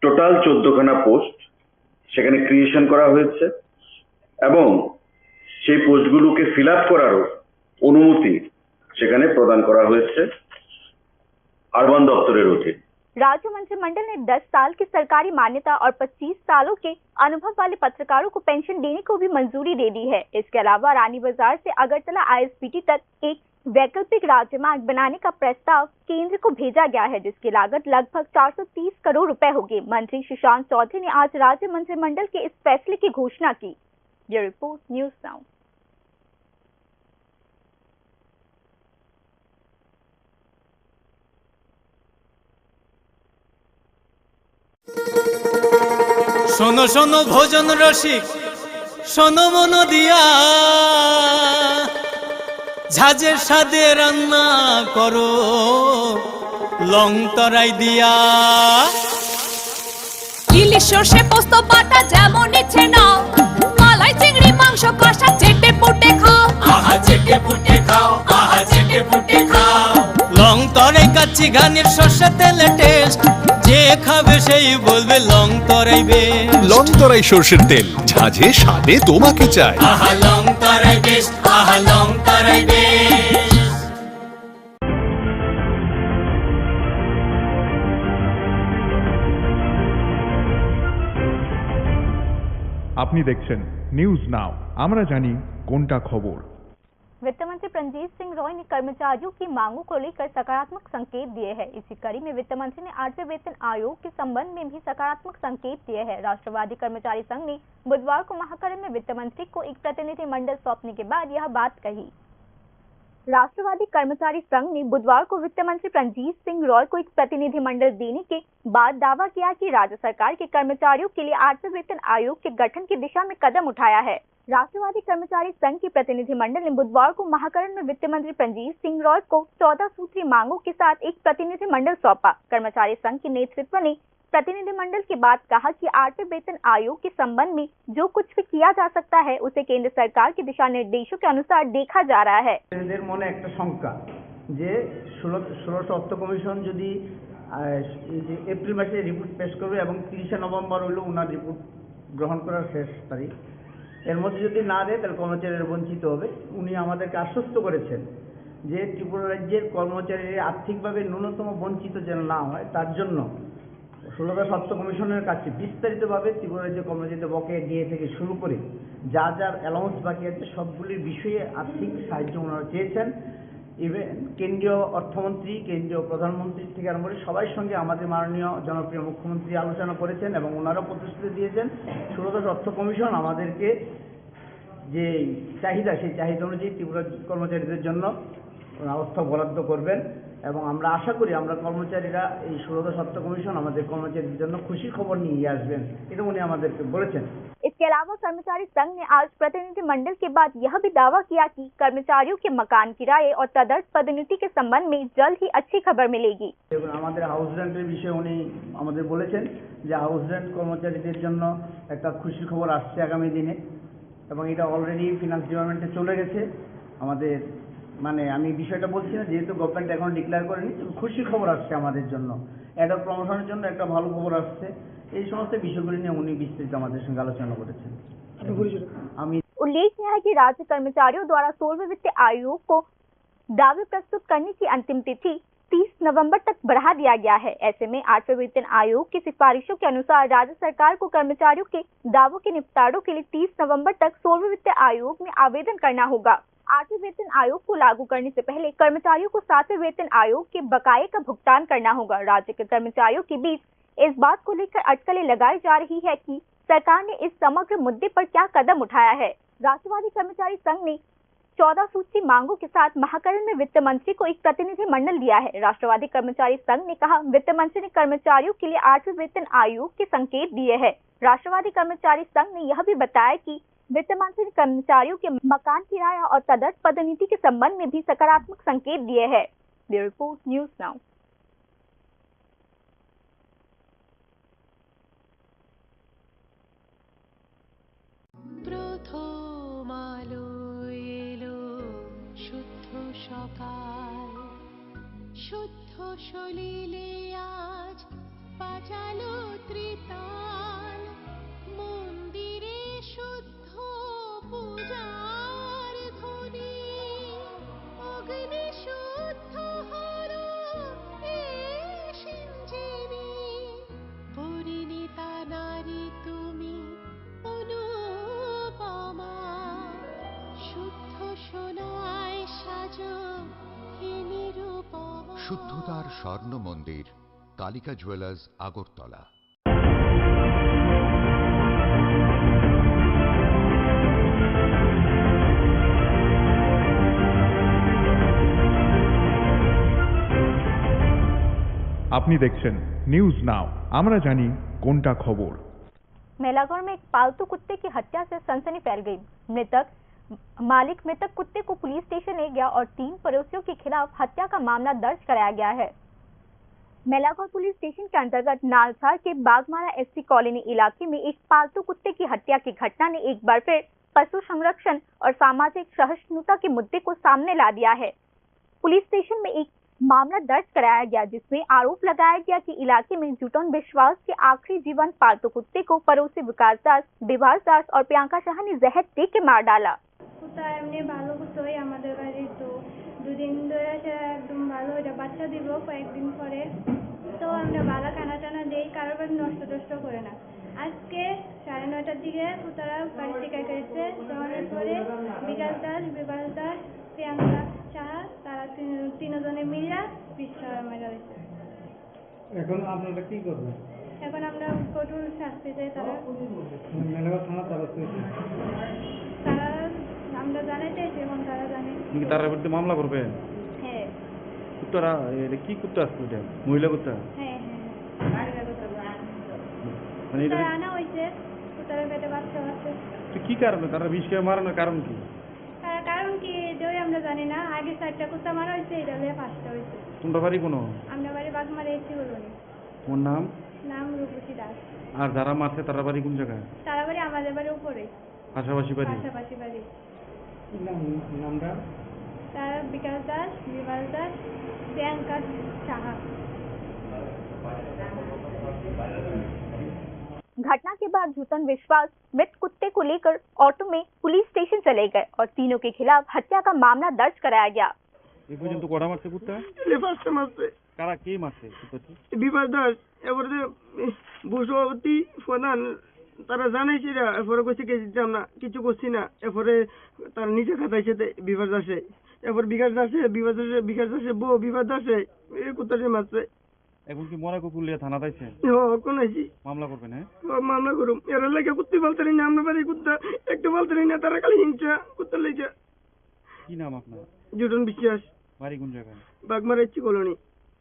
total চোদ্দখানা পোস্ট সেখানে ক্রিয়েশন করা হয়েছে এবং সেই পোস্টগুলোকে ফিল আপ করারও অনুমতি সেখানে প্রদান করা হয়েছে আরবান দপ্তরের অধীন। राज्य मंत्रिमंडल ने दस साल की सरकारी मान्यता और पच्चीस सालों के अनुभव वाले पत्रकारों को पेंशन देने को भी मंजूरी दे दी है। इसके अलावा रानी बाजार से अगरतला आईएसबीटी तक एक वैकल्पिक राजमार्ग बनाने का प्रस्ताव केंद्र को भेजा गया है, जिसकी लागत लगभग चार सौ तीस करोड़ रुपए होगी। मंत्री सुशांत चौधरी ने आज राज्य मंत्रिमंडल के इस फैसले की घोषणा की। Bureau report, news now. শোনো শোনো ভোজন রসিক, শোনো মন দিয়া, ঝাঁঝের স্বাদে রান্না করো লং তরাই দিয়া। ইলিশ সর্ষে পোস্ত বাটা যেমন ইচ্ছে নাও, মালাই চিংড়ি মাংস কষা চেটে পুটে খাও। আহা চেটে পুটে খাও, আহা চেটে পুটে খাও। লং তরাই কাচ্চি ঘানির সর্ষে তেলে টেস্ট, যে খাবে সেই বলবে লং তরাই বেস্ট। লং তরাই সর্ষের তেল, ঝাঁঝে স্বাদে তোমাকে চাই। আহা লং তরাই বেস্ট, আহা লং তরাই বেস্ট। আপনি দেখছেন নিউজ নাও, আমরা জানি কোনটা খবর। वित्त मंत्री प्रंजीत सिंह रॉय ने कर्मचारियों की मांगों को लेकर सकारात्मक संकेत दिए हैं। इसी कड़ी में वित्त मंत्री ने आठवें वेतन आयोग के संबंध में भी सकारात्मक संकेत दिए हैं। राष्ट्रवादी कर्मचारी संघ ने बुधवार को महाकरण में वित्त मंत्री को एक प्रतिनिधि मंडल सौंपने के बाद यह बात कही। राष्ट्रवादी कर्मचारी संघ ने बुधवार को वित्त मंत्री प्रंजीत सिंह रॉय को एक प्रतिनिधि मंडल देने के बाद दावा किया कि राज्य सरकार के कर्मचारियों के लिए आठवें वेतन आयोग के गठन की दिशा में कदम उठाया है। राष्ट्रवादी कर्मचारी संघ के प्रतिनिधि मंडल ने बुधवार को महाकरण में वित्त मंत्री प्रंजीत सिंह रॉय को चौदह सूत्री मांगों के साथ एक प्रतिनिधि मंडल सौंपा। कर्मचारी संघ के नेतृत्व ने प्रतिनिधि मंडल के बाद कहा कि आठवें वेतन आयोग के संबंध में जो कुछ भी किया जा सकता है, उसे केंद्र सरकार के दिशा निर्देशों के अनुसार देखा जा रहा है। এদের মনে একটা শঙ্কা যে ষোলো ষোলোশো অর্থ কমিশন যদি আহ, এই যে এপ্রিল মাসে রিপোর্ট পেশ করবে এবং তিরিশে নভেম্বর হইল ওনার রিপোর্ট গ্রহণ করার শেষ তারিখ, এর মধ্যে যদি না দেয় তাহলে কর্মচারীরা বঞ্চিত হবে। উনি আমাদেরকে আশ্বস্ত করেছেন যে ত্রিপুরা রাজ্যের কর্মচারীরা আর্থিকভাবে ন্যূনতম বঞ্চিত যেন না হয়, তার জন্য ষোলোদশ অর্থ কমিশনের কাছে বিস্তারিতভাবে ত্রিপুরা রাজ্যের কর্মচারীদের বকেয়া ডিএ থেকে শুরু করে যা যার অ্যালাউন্স বাকি আছে সবগুলির বিষয়ে আর্থিক সাহায্য ওনারা চেয়েছেন। ইভেন কেন্দ্রীয় অর্থমন্ত্রী, কেন্দ্রীয় প্রধানমন্ত্রী থেকে আরম্ভ করে সবাই সঙ্গে আমাদের মাননীয় জনপ্রিয় মুখ্যমন্ত্রী আলোচনা করেছেন এবং ওনারাও প্রতিশ্রুতি দিয়েছেন ষোলোদশ অর্থ কমিশন আমাদেরকে যে চাহিদা, সেই চাহিদা অনুযায়ী ত্রিপুরা কর্মচারীদের জন্য ওনারা অর্থ বরাদ্দ করবেন। এবং আমরা আশা করি আমরা কর্মচারীরা এই ষোলোতম স্বাস্থ্য কমিশন আমাদের কর্মচারীদের জন্য খুশির খবর নিয়ে আসবেন, এটা উনি আমাদেরকে বলেছেন। इसके अलावा कर्मचारी संघ ने आज प्रतिनिधिमंडल के बाद यह भी दावा किया कि कर्मचारियों के मकान किराए और तदर्थ पदोन्नति के संबंध में जल्द ही अच्छी खबर मिलेगी। এবং আমাদের হাউস রেন্টের বিষয়ে উনি আমাদের বলেছেন যে হাউস রেন্ট কর্মচারীদের জন্য একটা খুশির খবর আসছে আগামী দিনে, এবং এটা অলরেডি ফিনান্স ডিপার্টমেন্টে চলে গেছে। আমাদের, মানে, আমি বিষয়টা বলছি না, যেহেতু গভর্নমেন্ট এখন ডিক্লেয়ার করেনি, তবে খুশির খবর আসছে আমাদের জন্য, অ্যাডহক প্রমোশনের জন্য একটা ভালো খবর আসছে। এই সমস্ত বিষয়গুলি নিয়ে উনি বিস্তারিত আমাদের সঙ্গে আলোচনা করেছেন। আপনি পরিচয়? আমি उल्लेखनीय है कि राज्य कर्मचारियों द्वारा सोलहवें वित्त आयोग को दावे प्रस्तुत करने की अंतिम तिथि तीस नवंबर तक बढ़ा दिया गया है। ऐसे में आठवें वेतन आयोग की सिफारिशों के अनुसार राज्य सरकार को कर्मचारियों के दावों के निपटारों के लिए तीस नवंबर तक सोलहवें वित्त आयोग में आवेदन करना होगा। आठवें वेतन आयोग को लागू करने से पहले कर्मचारियों को सातवें वेतन आयोग के बकाये का भुगतान करना होगा। राज्य के कर्मचारियों के बीच इस बात को लेकर अटकलें लगाई जा रही है कि सरकार ने इस समग्र मुद्दे पर क्या कदम उठाया है। राष्ट्रवादी कर्मचारी संघ ने चौदह सूची मांगों के साथ महाकरण में वित्त मंत्री को एक प्रतिनिधि मंडल दिया है। राष्ट्रवादी कर्मचारी संघ ने कहा, वित्त मंत्री ने कर्मचारियों के लिए आठवें वेतन आयोग के संकेत दिए हैं। राष्ट्रवादी कर्मचारी संघ ने यह भी बताया कि वित्त मंत्री ने कर्मचारियों के मकान किराया और तदर्थ पदोन्नति के संबंध में भी सकारात्मक संकेत दिए हैं। Bureau report, news now. প্রথম আলো এলো শুদ্ধ সকাল, শুদ্ধ সলিলে আজ বাজালো ত্রিতাল। মন্দিরে শুদ্ধ পূজার ধ্বনি, অগ্নি শুদ্ধ হলো এ সিঞ্জেনি। পরিণীতা নারী তুমি অনুপমা, শুদ্ধ সোনায় সাজো হে নিরুপমা। শুদ্ধতার স্বর্ণ মন্দির, কালিকা জুয়েলার্স, আগরতলা। আপনি দেখছেন নিউজ নাও, আমরা জানি কোনটা খবর। मेलागौर में एक पालतू कुत्ते की हत्या से सनसनी फैल गई। मृतक मालिक मृतक कुत्ते को पुलिस स्टेशन ले गया और तीन पड़ोसियों के खिलाफ हत्या का मामला दर्ज कराया गया है। मेलागौर पुलिस स्टेशन के अंतर्गत नालसार के बागमारा एससी कॉलोनी इलाके में एक पालतू कुत्ते की हत्या की घटना ने एक बार फिर पशु संरक्षण और सामाजिक सहिष्णुता के मुद्दे को सामने ला दिया है। पुलिस स्टेशन में एक मामला दर्ज कराया गया, जिसमें आरोप लगाया गया कि इलाके में जुटन विश्वास के आखिरी जीवंत पालतू कुत्ते को पड़ोसी विकास दास, विभास दास और प्रियंका शाह ने जहर दे के मार डाला। কুত্তা এমনি ভালো কুত্তাই আমাদের বাড়ি, তো দুদিন ধরে সে একদম ভালো, এটা বাচ্চা দিব কয়েকদিন পরে। তো আমরা ভালো খানা টানা দেই, কারোর বাড়ি নষ্ট টষ্ট করে না। আজকে সাড়ে নয়টার দিকে কুত্তারা বাড়ি থেকে গেছে, যাওয়ার পরে বিকাশ দাস, বিভাস দাস, প্রিয়াঙ্কা সাহা, তারা তিন-, তিনজনে মিলে পিস্তল মারা হয়েছে। এখন আপনারা কি করবেন? এখন আমরা কঠোর শাস্তি চাই তারা। মেলাঘর থানা তারা কি? তারা, আমরা জানাইতে এসে এখন তারা জানে। তুমি কি তার বিরুদ্ধে মামলা করবে? হ্যাঁ। কুত্তারা, এটা কি কুত্তা আসছে এটা? মহিলা কুত্তা? হ্যাঁ, হ্যাঁ, হ্যাঁ। মহিলা কুত্তা। মানে এটা তারা আনা হয়েছে, তো তারা পেটে বাচ্চা আছে। তো কি কারণে তারা বিষ খেয়ে মারানোর কারণ কি? তারা কারণ কি, এটাই আমরা জানি না। আগে চারটা কুত্তা মারা হয়েছে, এটা হলে পাঁচটা হয়েছে। তোমরা বাড়ি কোনো? আমরা বাড়ি বাগমারা এসি কলোনি। তোমার নাম? নাম রূপসী দাস। আর যারা মারছে তারা বাড়ি কোন জায়গায়? তারা বাড়ি আমাদের বাড়ির উপরে। পাশাপাশি বাড়ি? পাশাপাশি বাড়ি। কি নাম, নামটা? তারা বিকাশ দাস, বিমল দাস, প্রিয়াঙ্কা সাহা। घटना के बाद जुटन विश्वास मृत कुत्ते को लेकर ऑटो में पुलिस स्टेशन चले गए और तीनों के खिलाफ हत्या का मामला दर्ज कराया गया। এই পর্যন্ত কটা মারছে কুত্তা? এটা পাঁচটা মারছে। কারা, কে মারছে কুত্তাটি? বিভাস দাস, এরপরে যে, এ, ভূ সভাপতি প্রধান, তারা জানাইছে না, এরপরে কইছে কি দিতাম না, কিছু করছি না, এরপরে তারা নিজে খাতাইছে তে বিভাস দাসে, এরপর বিকাশ দাসে, বিভাস দাসে, বিকাশ দাসে বউ, বিভাস দাসে এই কুত্তাটি মারছে। এখন কি মরা কুকুর লিয়ে থানা পাইছে? হ, কোন আইছি? মামলা করবেন, হ্যাঁ? হ, মামলা করুম। এরা লাগে কুত্তি বলতে না, আমরা বাড়ি কুত্তা, একটু বলতে না, তারা খালি হিংসা কুত্তা লেগে। কি নাম আপনার? জুটন বিশ্বাস। Baghmara SC colony.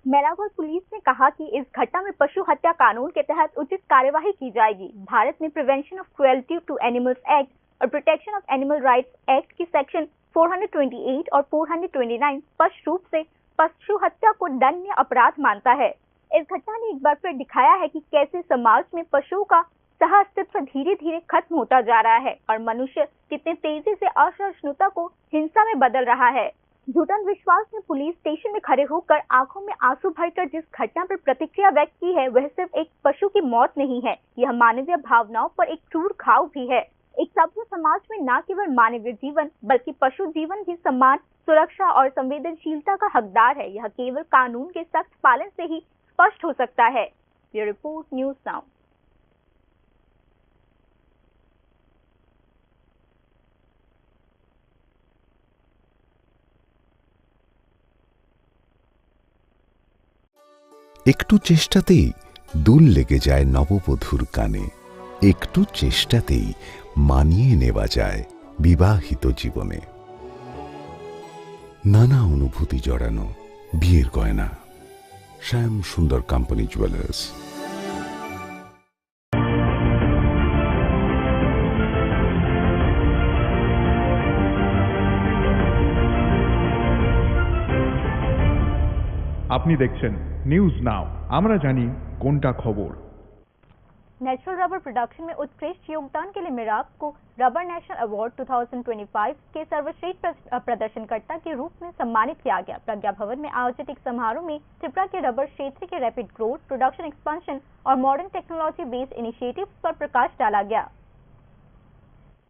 मैलागौर पुलिस ने कहा कि इस घटना में पशु हत्या कानून के तहत उचित कार्यवाही की जाएगी। भारत में prevention of cruelty to animals act और protection of animal rights act की section four hundred twenty eight और फ़ोर हंड्रेड ट्वेंटी नाइन स्पष्ट रूप से पशु हत्या को दंडनीय अपराध मानता है। इस घटना ने एक बार फिर दिखाया है कि कैसे समाज में पशुओं का सह अस्तित्व धीरे धीरे खत्म होता जा रहा है और मनुष्य कितने तेजी से असहिष्णुता को हिंसा में बदल रहा है। जूटन विश्वास ने पुलिस स्टेशन में खड़े होकर आंखों में आंसू भरकर जिस घटना पर प्रतिक्रिया व्यक्त की है, वह सिर्फ एक पशु की मौत नहीं है, यह मानवीय भावनाओं पर एक क्रूर घाव भी है। एक सभ्य समाज में न केवल मानवीय जीवन बल्कि पशु जीवन भी सम्मान, सुरक्षा और संवेदनशीलता का हकदार है। यह केवल कानून के सख्त पालन से ही स्पष्ट हो सकता है। Bureau report, news now. একটু চেষ্টাতেই দুল লেগে যায় নববধূর কানে। একটু চেষ্টাতেই মানিয়ে নেওয়া যায় বিবাহিত জীবনে। নানা অনুভূতি জড়ানো বিয়ের গয়না। শ্যাম সুন্দর কোম্পানি জুয়েলার্স। আপনি দেখছেন নিউজ নাও, আমরা জানি কোনটা খবর। नेचुरल रबर प्रोडक्शन में उत्कृष्ट योगदान के लिए मेराब को rubber national award two thousand twenty five के सर्वश्रेष्ठ प्र-, प्रदर्शनकर्ता के रूप में सम्मानित किया गया। प्रज्ञा भवन में आयोजित एक समारोह में त्रिपुरा के रबर क्षेत्र के रैपिड ग्रोथ, प्रोडक्शन एक्सपेंशन और मॉडर्न टेक्नोलॉजी बेस्ड इनिशिएटिव्स पर प्रकाश डाला गया।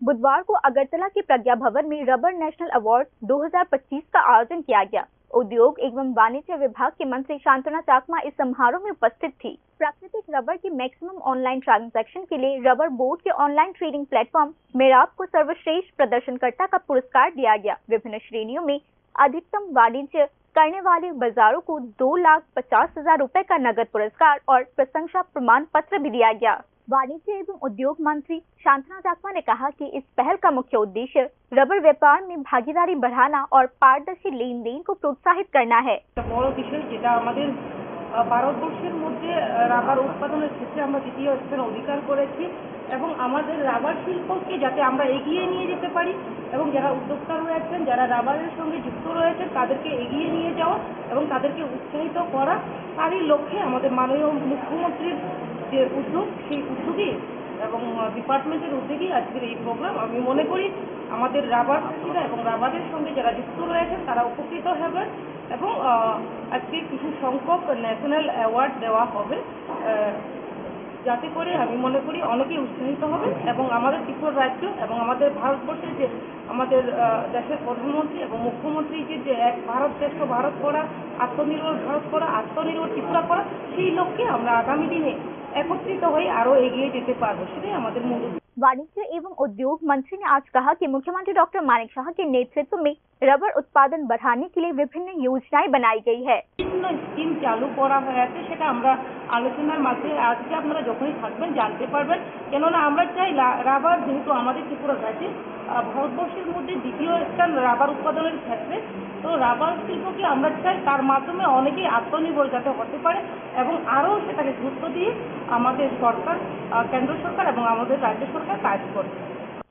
बुधवार को अगरतला के प्रज्ञा भवन में रबर नेशनल अवार्ड दो हज़ार पच्चीस का आयोजन किया गया। उद्योग एवं वाणिज्य विभाग के मंत्री शांतना चाकमा इस समारोह में उपस्थित थी। प्राकृतिक रबर के मैक्सिमम ऑनलाइन ट्रांजैक्शन के लिए रबर बोर्ड के ऑनलाइन ट्रेडिंग प्लेटफॉर्म मेराब को सर्वश्रेष्ठ प्रदर्शनकर्ता का पुरस्कार दिया गया। विभिन्न श्रेणियों में अधिकतम वाणिज्य करने वाले बाजारों को दो लाख पचास हजार रुपए का नगद पुरस्कार और प्रशंसा प्रमाण पत्र भी दिया गया। वाणिज्य एवं उद्योग मंत्री शांतना चाकमा ने कहा कि इस पहल का मुख्य उद्देश्य रबर व्यापार में भागीदारी बढ़ाना और पारदर्शी लेन देन को प्रोत्साहित करना है। একটা বড় বিষয়, যেটা আমাদের, আহ, ভারতবর্ষের মধ্যে, আহ, রাবার উৎপাদনের ক্ষেত্রে আমরা দ্বিতীয় স্থান অধিকার করেছি এবং আমাদের রাবার শিল্পকে যাতে আমরা এগিয়ে নিয়ে যেতে পারি এবং যারা উদ্যোক্তা রয়েছেন, যারা রাবারের সঙ্গে যুক্ত রয়েছেন, তাদেরকে এগিয়ে নিয়ে যাওয়া এবং তাদেরকে উৎসাহিত করা, তারই লক্ষ্যে আমাদের মাননীয় মুখ্যমন্ত্রীর যে উদ্যোগ, সেই উদ্যোগেই এবং, আহ, ডিপার্টমেন্টের উদ্যোগেই আজকের এই প্রোগ্রাম। আমি মনে করি আমাদের রাবার চাষিরা এবং রাবারের সঙ্গে যারা যুক্ত রয়েছেন, তারা উপকৃত হবেন এবং, আহ, আজকে কিছু সংখ্যক ন্যাশনাল অ্যাওয়ার্ড দেওয়া হবে, আহ, যাতে করে আমি মনে করি অনেকেই উৎসাহিত হবেন এবং আমাদের ত্রিপুরা রাজ্য এবং আমাদের ভারতবর্ষের যে আমাদের, আহ, দেশের প্রধানমন্ত্রী এবং মুখ্যমন্ত্রী যে, যে এক ভারত শ্রেষ্ঠ ভারত করা, আত্মনির্ভর ভারত করা, আত্মনির্ভর ত্রিপুরা করা, সেই লক্ষ্যে আমরা আগামী দিনে একত্রিত হয়ে আরো এগিয়ে যেতে পারবো, সেটাই আমাদের মূল উদ্দেশ্য। वाणिज्य एवं उद्योग मंत्री ने आज कहा कि मुख्यमंत्री डॉक्टर मानिक साहा के नेतृत्व में रबर उत्पादन बढ़ाने के लिए विभिन्न योजनाएं बनाई गई है। বিভিন্ন স্কিম চালু করা হয়ে আছে, সেটা আমরা আলোচনার মাঝে আজকে আপনারা যখনই থাকবেন জানতে পারবেন। কেননা আমরা চাই লা-, রাবার যেহেতু আমাদের ত্রিপুরা রাজ্যে, আহ, ভারতবর্ষের মধ্যে দ্বিতীয় স্থান রাবার উৎপাদনের ক্ষেত্রে, তো রাবার শিল্পকে আমরা চাই তার মাধ্যমে অনেকেই আত্মনির্ভর যাতে হতে পারে এবং আরও সেটাকে গুরুত্ব দিয়ে আমাদের সরকার, আহ, কেন্দ্র সরকার এবং আমাদের রাজ্য সরকার কাজ করছে।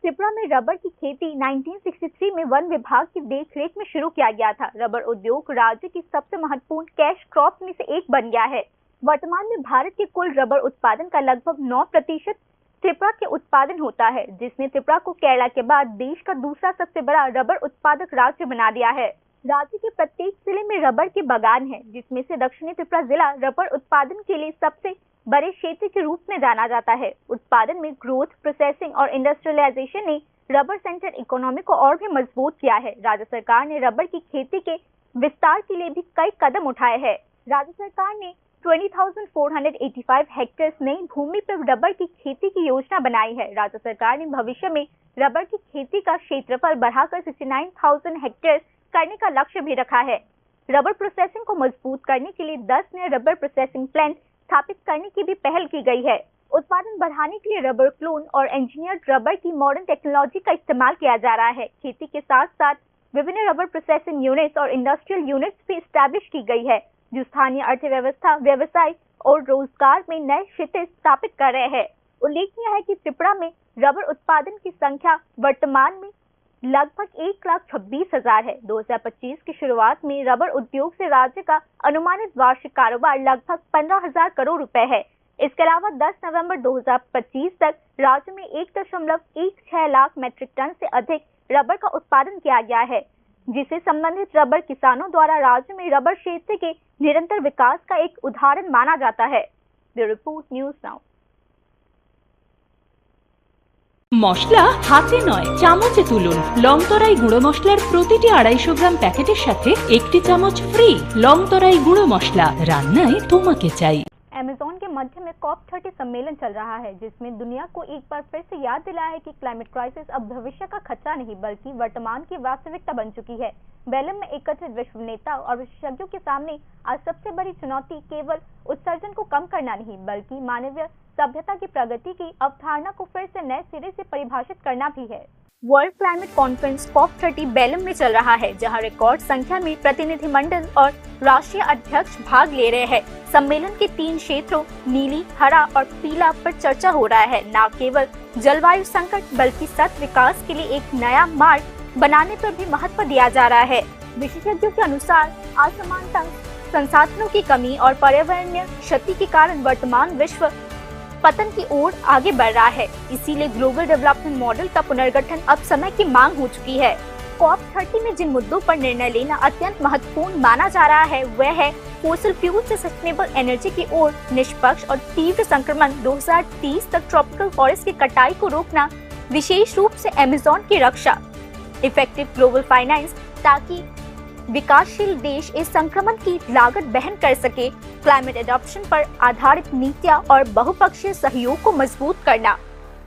त्रिपुरा में रबर की खेती नाइनटीन सिक्सटी थ्री में वन विभाग की देखरेख में शुरू किया गया था। रबर उद्योग राज्य की सबसे महत्वपूर्ण कैश क्रॉप में से एक बन गया है। वर्तमान में भारत के कुल रबर उत्पादन का लगभग नौ प्रतिशत त्रिपुरा के उत्पादन होता है, जिसमें त्रिपुरा को केरला के बाद देश का दूसरा सबसे बड़ा रबर उत्पादक राज्य बना दिया है। राज्य के प्रत्येक जिले में रबर के बागान हैं, जिसमें से दक्षिणी त्रिपुरा जिला रबर उत्पादन के लिए सबसे बड़े क्षेत्र के रूप में जाना जाता है। उत्पादन में ग्रोथ, प्रोसेसिंग और इंडस्ट्रियलाइजेशन ने रबर सेंटर इकोनॉमी को और भी मजबूत किया है। राज्य सरकार ने रबर की खेती के विस्तार के लिए भी कई कदम उठाए हैं। राज्य सरकार ने twenty thousand four hundred eighty five hectares नई भूमि पर रबर की खेती की योजना बनाई है। राज्य सरकार ने भविष्य में रबर की खेती का क्षेत्रफल बढ़ाकर सिक्सटी नाइन थाउजेंड हेक्टेयर्स करने का लक्ष्य भी रखा है। रबर प्रोसेसिंग को मजबूत करने के लिए दस नए रबर प्रोसेसिंग प्लांट स्थापित करने की भी पहल की गई है। उत्पादन बढ़ाने के लिए रबर क्लोन और इंजीनियर्ड रबर की मॉडर्न टेक्नोलॉजी का इस्तेमाल किया जा रहा है। खेती के साथ साथ विभिन्न रबर प्रोसेसिंग यूनिट्स और इंडस्ट्रियल यूनिट्स भी एस्टैब्लिश की गई है, जो स्थानीय अर्थव्यवस्था, व्यवसाय और रोजगार में नए क्षितिज स्थापित कर रहे हैं। उल्लेखनीय है कि त्रिपुरा में रबर उत्पादन की संख्या वर्तमान में लगभग एक लाख छब्बीस हजार है। दो हज़ार पच्चीस की शुरुआत में रबर उद्योग से राज्य का अनुमानित वार्षिक कारोबार लगभग पन्द्रह हज़ार करोड़ रुपए है। इसके अलावा दस नवंबर दो हज़ार पच्चीस तक राज्य में एक दशमलव एक छह लाख मीट्रिक टन से अधिक रबर का उत्पादन किया गया है, जिसे संबंधित रबर किसानों द्वारा राज्य में रबर क्षेत्र के निरंतर विकास का एक उदाहरण माना जाता है। Bureau report, news now. মশলা হাতে নয়, চামচে তুলুন। লং তরাই গুঁড়ো মশলার প্রতিটি আড়াইশো গ্রাম প্যাকেটের সাথে একটি চামচ ফ্রি। লং তরাই গুঁড়ো মশলা, রান্নায় তোমাকে চাই। अमेज़न के मध्य में कॉप थर्टी सम्मेलन चल रहा है, जिसमें दुनिया को एक बार फिर से याद दिलाया है कि क्लाइमेट क्राइसिस अब भविष्य का खतरा नहीं, बल्कि वर्तमान की वास्तविकता बन चुकी है। बेलम में एकत्रित विश्व नेता और विशेषज्ञों के सामने आज सबसे बड़ी चुनौती केवल उत्सर्जन को कम करना नहीं, बल्कि मानवीय सभ्यता की प्रगति की अवधारणा को फिर से नए सिरे से परिभाषित करना भी है। World climate conference COP thirty Belem में चल रहा है, जहां रिकॉर्ड संख्या में प्रतिनिधिमंडल और राष्ट्रीय अध्यक्ष भाग ले रहे हैं। सम्मेलन के तीन क्षेत्रों नीली, हरा और पीला पर चर्चा हो रहा है। न केवल जलवायु संकट, बल्कि सतत विकास के लिए एक नया मार्ग बनाने पर भी महत्व दिया जा रहा है। विशेषज्ञों के अनुसार, असमानता, संसाधनों की कमी और पर्यावरणीय क्षति के कारण वर्तमान विश्व पतन की ओर आगे बढ़ रहा है। इसीलिए ग्लोबल डेवलपमेंट मॉडल का पुनर्गठन अब समय की मांग हो चुकी है। कॉप थर्टी में जिन मुद्दों पर निर्णय लेना अत्यंत महत्वपूर्ण माना जा रहा है, वह है फोसिल फ्यूल से सस्टेनेबल एनर्जी की ओर निष्पक्ष और तीव्र संक्रमण, दो हज़ार तीस तक ट्रॉपिकल फॉरेस्ट की कटाई को रोकना, विशेष रूप से अमेज़न की रक्षा, इफेक्टिव ग्लोबल फाइनेंस, ताकि विकासशील देश इस संक्रमण की लागत वहन कर सके, क्लाइमेट एडॉप्शन पर आधारित नीतियां और बहुपक्षीय सहयोग को मजबूत करना।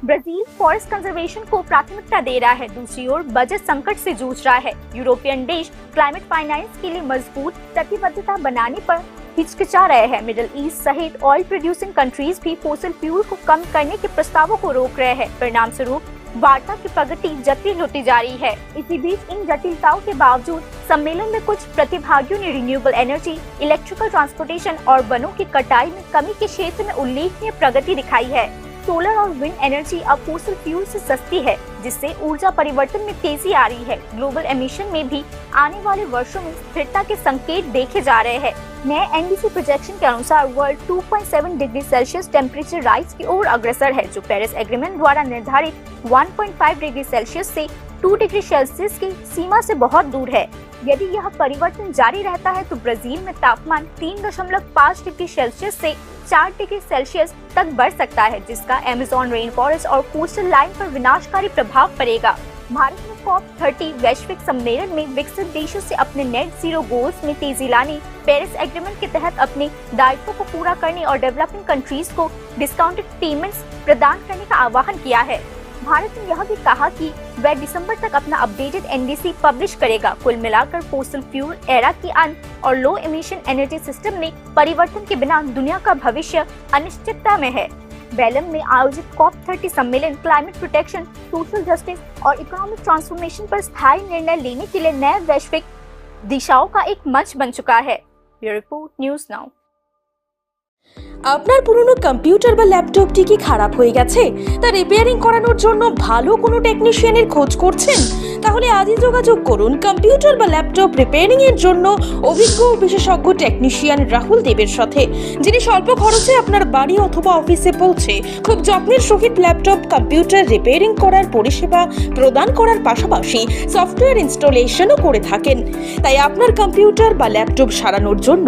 ब्राजील फॉरेस्ट कंजर्वेशन को प्राथमिकता दे रहा है, दूसरी ओर बजट संकट से जूझ रहा है। यूरोपियन देश क्लाइमेट फाइनेंस के लिए मजबूत प्रतिबद्धता बनाने पर हिचकिचा रहे हैं। मिडिल ईस्ट सहित ऑयल प्रोड्यूसिंग कंट्रीज भी फोसिल फ्यूल को कम करने के प्रस्तावों को रोक रहे हैं। परिणाम स्वरूप वार्ता की प्रगति जटिल होती जा रही है। इसी बीच इन जटिलताओं के बावजूद सम्मेलन में कुछ प्रतिभागियों ने रिन्यूएबल एनर्जी, इलेक्ट्रिकल ट्रांसपोर्टेशन और वनों की कटाई में कमी के क्षेत्र में उल्लेखनीय प्रगति दिखाई है। सोलर और विंड एनर्जी अब फोसिल फ्यूल से सस्ती है, जिससे ऊर्जा परिवर्तन में तेजी आ रही है। ग्लोबल एमिशन में भी आने वाले वर्षों में स्थिरता के संकेत देखे जा रहे हैं। नए एनडीसी प्रोजेक्शन के अनुसार world two point seven degree Celsius temperature rise की ओर अग्रसर है, जो पेरिस एग्रीमेंट द्वारा निर्धारित one point five degree Celsius से टू डिग्री सेल्सियस की सीमा से बहुत दूर है। यदि यह परिवर्तन जारी रहता है, तो ब्राजील में तापमान तीन दशमलव पाँच डिग्री सेल्सियस से चार डिग्री सेल्सियस तक बढ़ सकता है, जिसका अमेज़न रेन फॉरेस्ट और कोस्टल लाइन पर विनाशकारी प्रभाव पड़ेगा। भारत ने कॉप थर्टी वैश्विक सम्मेलन में विकसित देशों से अपने नेट जीरो गोल्स में तेजी लाने, पेरिस एग्रीमेंट के तहत अपने दायित्वों को पूरा करने और डेवलपिंग कंट्रीज को डिस्काउंटेड पेमेंट्स प्रदान करने का आह्वान किया है। भारत ने यह भी कहा कि वह दिसंबर तक अपना अपडेटेड एनडीसी पब्लिश करेगा। कुल मिलाकर फोसिल फ्यूल एरा के अंत और लो एमिशन एनर्जी सिस्टम में परिवर्तन के बिना दुनिया का भविष्य अनिश्चितता में है। बेलम में आयोजित कॉप थर्टी सम्मेलन क्लाइमेट प्रोटेक्शन, सोशल जस्टिस और इकोनॉमिक ट्रांसफॉर्मेशन पर स्थायी निर्णय लेने के लिए नए वैश्विक दिशाओं का एक मंच बन चुका है। Bureau report, news now. আপনার পুরনো কম্পিউটার বা ল্যাপটপটি কি খারাপ হয়ে গেছে? তা রিপেয়ারিং করানোর জন্য ভালো কোনো টেকনিশিয়ানের খোঁজ করছেন? তাহলে আজই যোগাযোগ করুন কম্পিউটার বা ল্যাপটপ রিপেয়ারিং এর জন্য অভিজ্ঞ ও বিশেষজ্ঞ টেকনিশিয়ান রাহুল দেবের সাথে, যিনি স্বল্প খরচে আপনার বাড়ি অথবা অফিসে পৌঁছে খুব যত্নের সহিত ল্যাপটপ কম্পিউটার রিপেয়ারিং করার পরিষেবা প্রদান করার পাশাপাশি সফটওয়্যার ইনস্টলেশনও করে থাকেন। তাই আপনার কম্পিউটার বা ল্যাপটপ সারানোর জন্য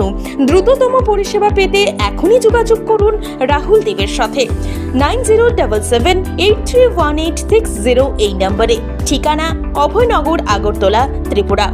দ্রুততম পরিষেবা পেতে এখনই যোগাযোগ করুন রাহুল দেবের সাথে nine zero double seven eight three one eight six zero এই নম্বরে। ঠিকানা অভয়নগর, আগরতলা, ত্রিপুরা।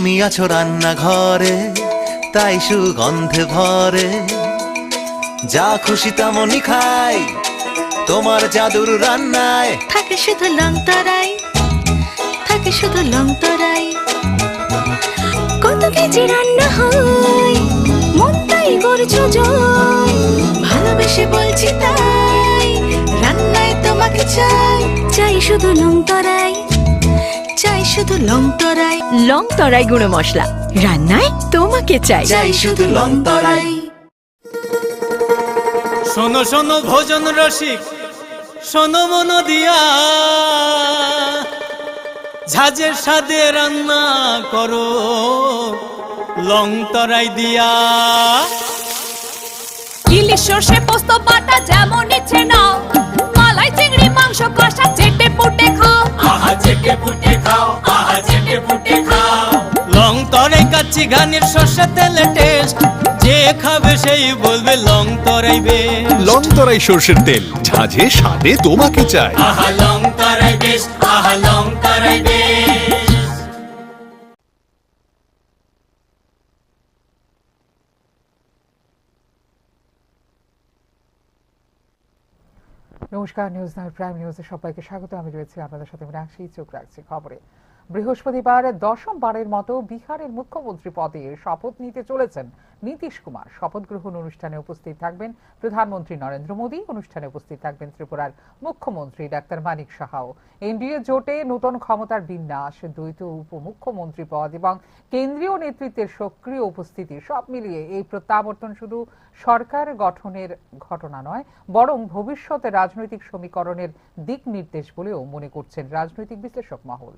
তুমি আছো রান্নাঘরে, তাই সুগন্ধে ভরে। যা খুশি তেমনই খাই, তোমার জাদুর রান্নায়। থাকে শুধু লং তরাই, থাকে শুধু লং তরাই। কত কেজি রান্না হয়, মনটাই করছো জয়। ভালোবেসে বলছি তাই, রান্নায় তোমাকে চাই। চাই শুধু লং তরাই, চাই শুধু লং তরাই। লং তরাই গুঁড়ো মশলা, রান্নায় তোমাকে চাই। চাই শুধু লং তরাই। শোনো শোনো ভোজন রসিক, শোনো মন দিয়া, ঝাঁঝের স্বাদে রান্না করো লং তরাই দিয়া। ইলিশ সর্ষে পোস্ত বাটা যেমন ইচ্ছে নাও, মালাই চিংড়ি মাংস কষা চেটে পুটে খাও। আহা চেটে পুটে খাও, আহা চেটে পুটে খাও। লং তরাই কাচ্চি ঘানির সর্ষে তেলে টেস্ট, যে খাবে সেই বলবে লং তরাই বেস্ট। লং তরাই সর্ষের তেল, ঝাঁঝে স্বাদে তোমাকে চাই। আহা লং তরাই বেস্ট, আহা লং তরাই বেস্ট। নমস্কার, নিউজ নাইট প্রাইম নিউজে সবাইকে স্বাগত। আমি রয়েছি আপনাদের সাথে মীনাক্ষী। চোখ রাখছি খবরে। বৃহস্পতিবার দশম বারের মতো বিহারের মুখ্যমন্ত্রী পদে শপথ নিতে চলেছেন নীতিশ কুমার। শপথ গ্রহণ অনুষ্ঠানে উপস্থিত থাকবেন প্রধানমন্ত্রী নরেন্দ্র মোদী। অনুষ্ঠানে উপস্থিত থাকবেন ত্রিপুরার মুখ্যমন্ত্রী ডাক্তার মানিক সাহাও। এনডিএ জোটে নতুন ক্ষমতার বিন্যাস, দ্বৈত উপমুখ্যমন্ত্রী পদ এবং কেন্দ্রীয় নেতৃত্বের সক্রিয় উপস্থিতি, সব মিলিয়ে এই প্রত্যাবর্তন শুধু সরকার গঠনের ঘটনা নয়, বরং ভবিষ্যতে রাজনৈতিক সমীকরণের দিক নির্দেশ বলেও মনে করছেন রাজনৈতিক বিশ্লেষক মহল।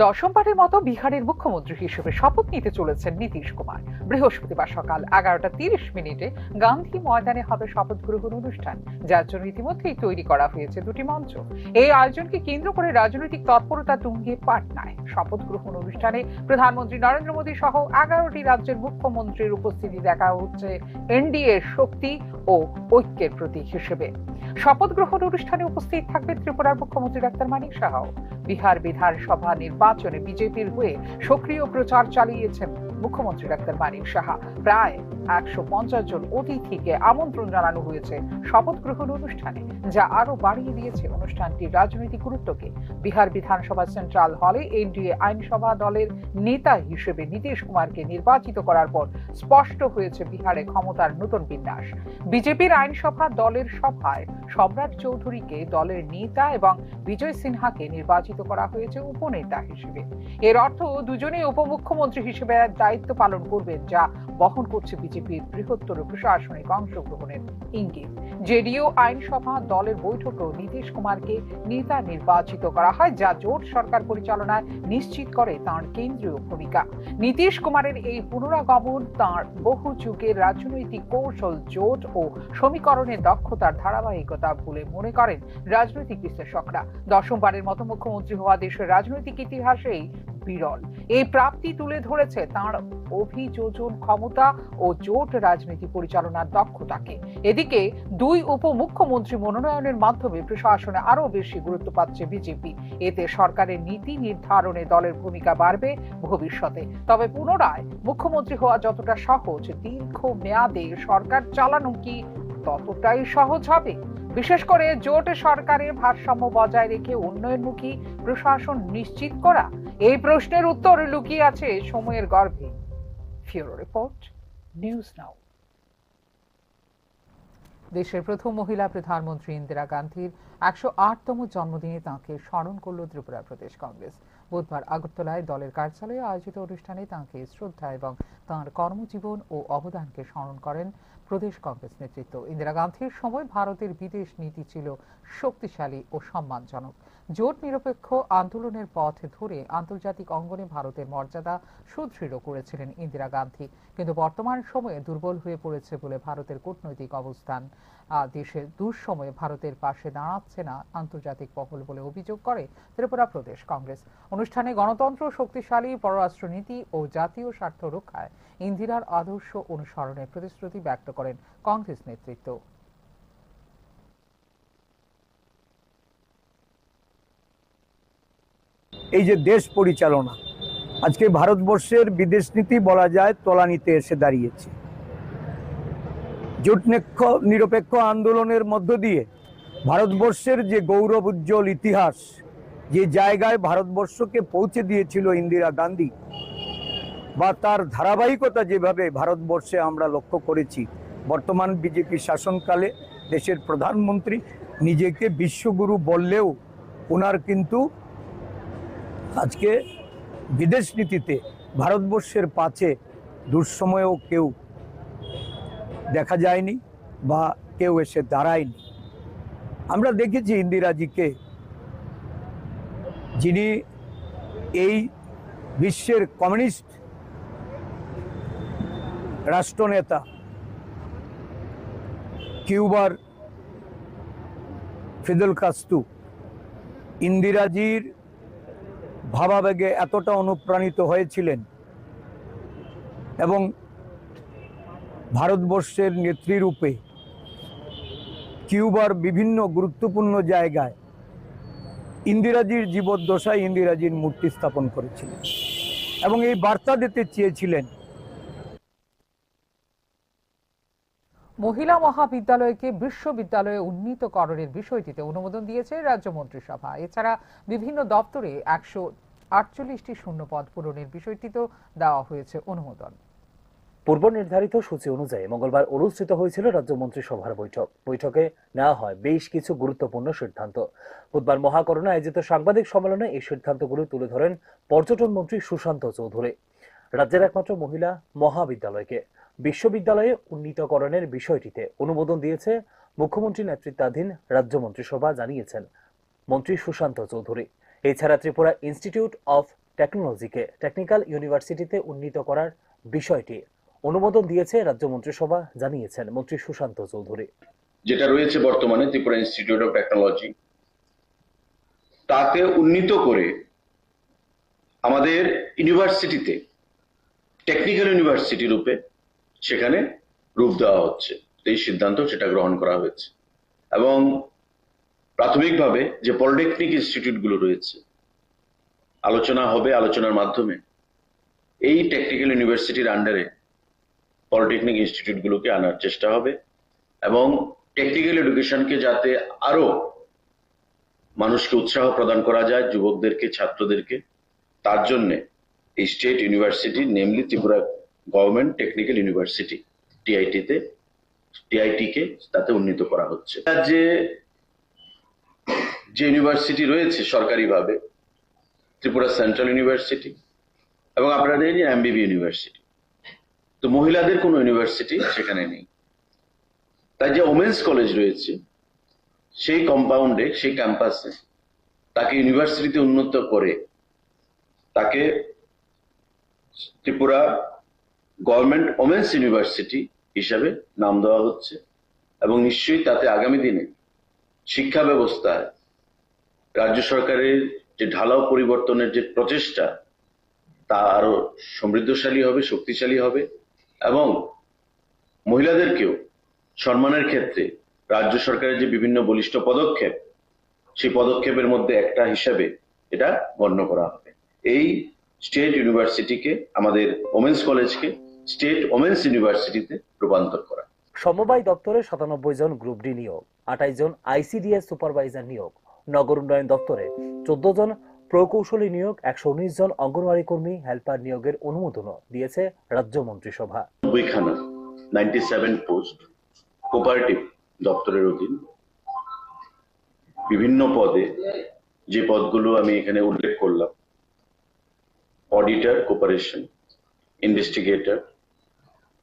দশমবারের মতো বিহারের মুখ্যমন্ত্রী হিসেবে শপথ নিতে চলেছেন নীতিশ কুমার। বৃহস্পতিবার সকাল এগারোটা তিরিশ মিনিটে গান্ধী ময়দানে হবে শপথ গ্রহণ অনুষ্ঠান, যার জন্য ইতিমধ্যেই তৈরি করা হয়েছে দুটি মঞ্চ। এই আয়োজনকে কেন্দ্র করে রাজনৈতিক তৎপরতা তুঙ্গে পাটনায়। শপথ গ্রহণ অনুষ্ঠানে প্রধানমন্ত্রী নরেন্দ্র মোদী সহ এগারোটি রাজ্যের মুখ্যমন্ত্রীর উপস্থিতি দেখা হচ্ছে এনডিএর শক্তি ও ঐক্যের প্রতীক হিসেবে। শপথ গ্রহণ অনুষ্ঠানে উপস্থিত থাকবেন ত্রিপুরার মুখ্যমন্ত্রী ডাক্তার মানিক সাহাও। বিহার বিধানসভা নির্বাচনে বিজেপির হয়ে সক্রিয় প্রচার চালিয়েছেন মুখ্যমন্ত্রী ডাক্তার মানিক সাহা। প্রায় একশো পঞ্চাশ জন অতিথিকে আমন্ত্রণ জানানো হয়েছে শপথ গ্রহণ অনুষ্ঠানে, যা আরও বাড়িয়ে দিয়েছে অনুষ্ঠানটির রাজনৈতিক গুরুত্বকে। বিহার বিধানসভা সেন্ট্রাল হলে এনডিএ আইনসভা দলের নেতা হিসেবে নীতিশ কুমারকে নির্বাচিত করার পর স্পষ্ট হয়েছে বিহারে ক্ষমতার নতুন বিন্যাস। বিজেপির আইনসভা দলের সভায় সম্রাট চৌধুরীকে দলের নেতা এবং বিজয় সিনহাকে নির্বাচিত করা হয়েছে উপনেতা হিসেবে। এর অর্থ দুজনেই উপমুখ্যমন্ত্রী হিসেবে দায়িত্ব পালন করবেন, যা বহন করছে বিজেপির বৃহত্তর প্রশাসনিক অংশগ্রহণের ইঙ্গিত। জেডিইউ আইনসভা দলের বৈঠকেও নীতিশ কুমারকে নেতা নির্বাচিত করা হয়, যা জোট সরকার পরিচালনায় নিশ্চিত করে তাঁর কেন্দ্রীয় ভূমিকা। নীতিশ কুমারের এই পুনরাগমন তাঁর বহু যুগের রাজনৈতিক কৌশল, জোট ও সমীকরণের দক্ষতার ধারাবাহিকতা বলে মনে করেন রাজনৈতিক বিশ্লেষকরা। দশমবারের মতো মুখ্যমন্ত্রী হওয়া দেশের রাজনৈতিক ইতিহাসেই বিরল। এই প্রাপ্তি তুলে ধরেছে তাঁর অভিযোজন ক্ষমতা ও জোট রাজনীতি পরিচালনার দক্ষতাকে। এদিকে দুই উপমুখ্যমন্ত্রী মনোনয়নের মাধ্যমে প্রশাসনে আরও বেশি গুরুত্ব পাচ্ছে বিজেপি। এতে সরকারের নীতি নির্ধারণে দলের ভূমিকা বাড়বে ভবিষ্যতে। তবে পুনরায় মুখ্যমন্ত্রী হওয়া যতটা সহজ, দীর্ঘ মেয়াদে সরকার চালানো কি ততটাই সহজ হবে? বিশেষ করে জোট সরকারে ভারসাম্য বজায় রেখে উন্নয়নমুখী প্রশাসন নিশ্চিত করা, এই প্রশ্নের উত্তর লুকিয়ে আছে সময়ের গর্ভে। ফিউরো রিপোর্ট, নিউজ নাও। দেশের প্রথম মহিলা প্রধানমন্ত্রী ইন্দিরা গান্ধীর একশো আটতম জন্মদিনে তাঁকে স্মরণ করল ত্রিপুরা প্রদেশ কংগ্রেস। বুধবার আগরতলায় দলের কার্যালয়ে আয়োজিত অনুষ্ঠানে তাঁকে শ্রদ্ধা এবং তাঁর কর্মজীবন ও অবদানকে স্মরণ করেন প্রদেশ কংগ্রেস নেতৃত্ব। ইন্দিরা গান্ধীর সময় ভারতের বিদেশ নীতি ছিল শক্তিশালী ও সম্মানজনক। জোট নিরপেক্ষ আন্দোলনের পথ ধরে আন্তর্জাতিক অঙ্গনে ভারতের মর্যাদা সুদৃঢ় করেছিলেন ইন্দিরা গান্ধী। কিন্তু বর্তমান সময়ে দুর্বল হয়ে পড়েছে বলে ভারতের কূটনৈতিক অবস্থান। আহ, দেশের দুঃসময়ে ভারতের পাশে দাঁড়াচ্ছে না আন্তর্জাতিক মহল বলে অভিযোগ করে ত্রিপুরা প্রদেশ কংগ্রেস। অনুষ্ঠানে গণতন্ত্র শক্তিশালী, পররাষ্ট্রনীতি ও জাতীয় স্বার্থ রক্ষায় ইন্দিরার আদর্শ অনুসরণের প্রতিশ্রুতি ব্যক্ত করেন কংগ্রেস নেতৃত্ব। এই যে দেশ পরিচালনা, আজকে ভারতবর্ষের বিদেশ নীতি বলা যায় তলানিতে এসে দাঁড়িয়েছে। জোট নিক্ষ-, নিরপেক্ষ আন্দোলনের মধ্য দিয়ে ভারতবর্ষের যে গৌরব উজ্জ্বল ইতিহাস, যে জায়গায় ভারতবর্ষকে পৌঁছে দিয়েছিল ইন্দিরা গান্ধী, বা তার ধারাবাহিকতা যেভাবে ভারতবর্ষে আমরা লক্ষ্য করেছি, বর্তমান বিজেপি শাসনকালে দেশের প্রধানমন্ত্রী নিজেকে বিশ্বগুরু বললেও ওনার কিন্তু আজকে বিদেশ নীতিতে ভারতবর্ষের পাশে দুঃসময়েও কেউ দেখা যায়নি বা কেউ এসে দাঁড়ায়নি। আমরা দেখেছি ইন্দিরাজিকে, যিনি এই বিশ্বের কমিউনিস্ট রাষ্ট্রনেতা কিউবার ফিদেল কাস্ত্রো ইন্দিরাজির ভাবাবেগে এতটা অনুপ্রাণিত হয়েছিলেন এবং ভারতবর্ষের নেত্রীরূপে কিউবার বিভিন্ন গুরুত্বপূর্ণ জায়গায় ইন্দিরাজির জীবদ্দশায় ইন্দিরাজির মূর্তি স্থাপন করেছিলেন এবং এই বার্তা দিতে চেয়েছিলেন। মহিলা মহাবিদ্যালয়কে বিশ্ববিদ্যালয়ে উন্নীতকরণের বিষয়টিতে অনুমোদন দিয়েছে রাজ্য মন্ত্রিসভা। এছাড়া বিভিন্ন দপ্তরে একশো আটচল্লিশটি শূন্যপদ পূরণের বিষয়টিতেও দেওয়া হয়েছে অনুমোদন। পূর্ব নির্ধারিত সূচি অনুযায়ী মঙ্গলবার অনুষ্ঠিত হয়েছিল রাজ্য মন্ত্রিসভার বৈঠক। বৈঠকে নেওয়া হয় বেশ কিছু গুরুত্বপূর্ণ সিদ্ধান্ত। বুধবার মহাকরণে আয়োজিত সাংবাদিক সম্মেলনে এই সিদ্ধান্তগুলি তুলে ধরেন পর্যটন মন্ত্রী সুশান্ত চৌধুরী। রাজ্যের একমাত্র মহিলা মহাবিদ্যালয়কে বিশ্ববিদ্যালয়ে উন্নীতকরণের বিষয়টিতে অনুমোদন দিয়েছে মুখ্যমন্ত্রী নেতৃত্বাধীন রাজ্য মন্ত্রিসভা, জানিয়েছেন মন্ত্রী সুশান্ত চৌধুরী। এছাড়া ত্রিপুরা ইনস্টিটিউট অফ টেকনোলজিকে টেকনিক্যাল ইউনিভার্সিটিতে উন্নীত করার বিষয়টি অনুমোদন দিয়েছে রাজ্য মন্ত্রিসভা, জানিয়েছেন মন্ত্রী সুশান্ত চৌধুরী। যেটা রয়েছে বর্তমানে ত্রিপুরা ইনস্টিটিউট অফ টেকনোলজি, তাকে উন্নীত করে আমাদের ইউনিভার্সিটিতে, টেকনিক্যাল ইউনিভার্সিটি রূপে সেখানে রূপ দেওয়া হচ্ছে। এই সিদ্ধান্ত সেটা গ্রহণ করা হয়েছে এবং প্রাথমিকভাবে যে পলিটেকনিক ইনস্টিটিউটগুলো রয়েছে, আলোচনা হবে, আলোচনার মাধ্যমে এই টেকনিক্যাল ইউনিভার্সিটির আন্ডারে পলিটেকনিক ইনস্টিটিউটগুলোকে আনার চেষ্টা হবে এবং টেকনিক্যাল এডুকেশনকে যাতে আরও মানুষকে উৎসাহ প্রদান করা যায়, যুবকদেরকে, ছাত্রদেরকে, তার জন্যে এই state university, namely Tripura government technical university, টিআইটিতে, টিআইটিকে তাতে উন্নীত করা হচ্ছে। রাজ্যে যে ইউনিভার্সিটি রয়েছে সরকারিভাবে, ত্রিপুরা সেন্ট্রাল ইউনিভার্সিটি এবং আপনারা জানেন যে এমবিবি ইউনিভার্সিটি, তো মহিলাদের কোনো ইউনিভার্সিটি সেখানে নেই। তাই যে ওমেন্স কলেজ রয়েছে, সেই কম্পাউন্ডে, সেই ক্যাম্পাসে তাকে ইউনিভার্সিটিতে উন্নীত করে তাকে ত্রিপুরা গভর্নমেন্ট ওমেন্স ইউনিভার্সিটি হিসাবে নাম দেওয়া হচ্ছে এবং নিশ্চয়ই তাতে আগামী দিনে শিক্ষা ব্যবস্থায় রাজ্য সরকারের যে ঢালাও পরিবর্তনের যে প্রচেষ্টা, তা আরো সমৃদ্ধশালী হবে, শক্তিশালী হবে এবং মহিলাদেরকেও সম্মানের ক্ষেত্রে রাজ্য সরকারের যে বিভিন্ন বলিষ্ঠ পদক্ষেপ, সেই পদক্ষেপের মধ্যে একটা হিসাবে এটা গণ্য করা হবে। এই স্টেট ইউনিভার্সিটিকে, আমাদের ওমেন্স কলেজকে স্টেট ওমেন্স ইউনিভার্সিটিতে রূপান্তর করা। সমবায় দপ্তরে সাতানব্বই জন গ্রুপ ডি নিয়োগ, আঠাইশ জন আইসিডিএস সুপারভাইজার নিয়োগ, নগর উন্নয়ন দপ্তরে চোদ্দ জন প্রকৌশলী নিয়োগ, একশো উনিশ জন অঙ্গনওয়াড়ি কর্মী হেল্পার নিয়োগের অনুমোদনও দিয়েছে রাজ্য মন্ত্রিসভা। নব্বইখানা, নাইনটি সেভেন পোস্ট, কোপারেটিভ দপ্তরের অধীন বিভিন্ন পদে, যে পদগুলো আমি এখানে উল্লেখ করলাম, auditor cooperation, investigator,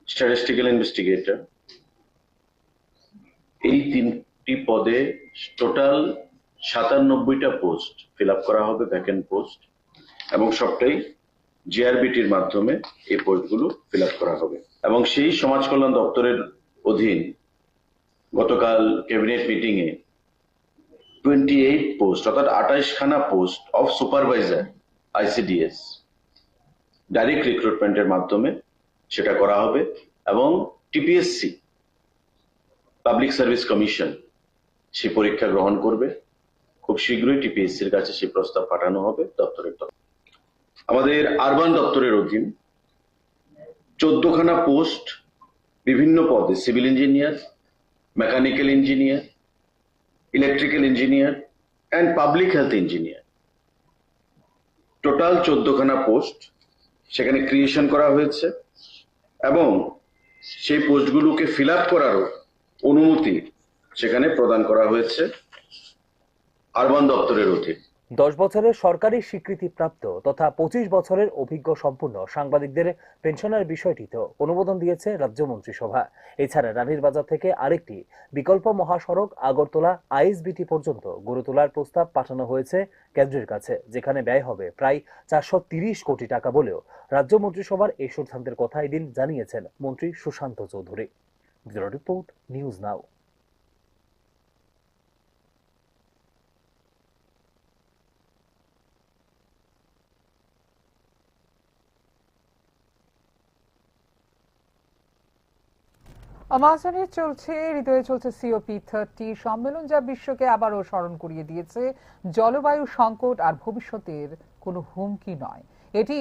statistical investigator, এই তিনটি পদে টোটাল সাতানব্বইটা পোস্ট ফিল আপ করা হবে, ভ্যাকেন্ট পোস্ট, এবং সবটাই জিআরবিটির মাধ্যমে এই পোস্টগুলো ফিল আপ করা হবে। এবং সেই সমাজ কল্যাণ দপ্তরের অধীন গতকাল ক্যাবিনেট মিটিংয়ে টোয়েন্টি এইট পোস্ট, অর্থাৎ আঠাইশখানা post of supervisor ICDS direct রিক্রুটমেন্টের মাধ্যমে সেটা করা হবে এবং টিপিএসসি, পাবলিক সার্ভিস কমিশন, সেই পরীক্ষা গ্রহণ করবে। খুব শীঘ্রই টিপিএসসির কাছে সেই প্রস্তাব পাঠানো হবে দপ্তরের তরফ। আমাদের আরবান দপ্তরের অধীন চোদ্দখানা পোস্ট, বিভিন্ন পদে, civil engineer, mechanical engineer, electrical engineer and public health engineer, total চোদ্দখানা পোস্ট সেখানে ক্রিয়েশন করা হয়েছে এবং সেই পোস্টগুলোকে ফিল আপ করারও অনুমতি সেখানে প্রদান করা হয়েছে আরবান দপ্তরের অধীন। দশ বছরের সরকারি স্বীকৃতিপ্রাপ্ত তথা পঁচিশ বছরের অভিজ্ঞ সম্পূর্ণ সাংবাদিকদের পেনশনের বিষয়টিতেও অনুমোদন দিয়েছে রাজ্য মন্ত্রিসভা। এছাড়া রানীর বাজার থেকে আরেকটি বিকল্প মহাসড়ক আগরতলা আইএসবিটি পর্যন্ত গড়ে তোলার প্রস্তাব পাঠানো হয়েছে কেন্দ্রের কাছে, যেখানে ব্যয় হবে প্রায় চারশো তিরিশ কোটি টাকা বলেও রাজ্য মন্ত্রিসভার এই সিদ্ধান্তের কথা এদিন জানিয়েছেন মন্ত্রী Sushanta Chowdhury. Bureau report, news now. আমাজনে চলছে, হৃদয়ে চলছে সিওপি থার্টি সম্মেলন, যা বিশ্বকে আবারও স্মরণ করিয়ে দিয়েছে জলবায়ু সংকট আর ভবিষ্যতের কোনো হুমকি নয়। এটি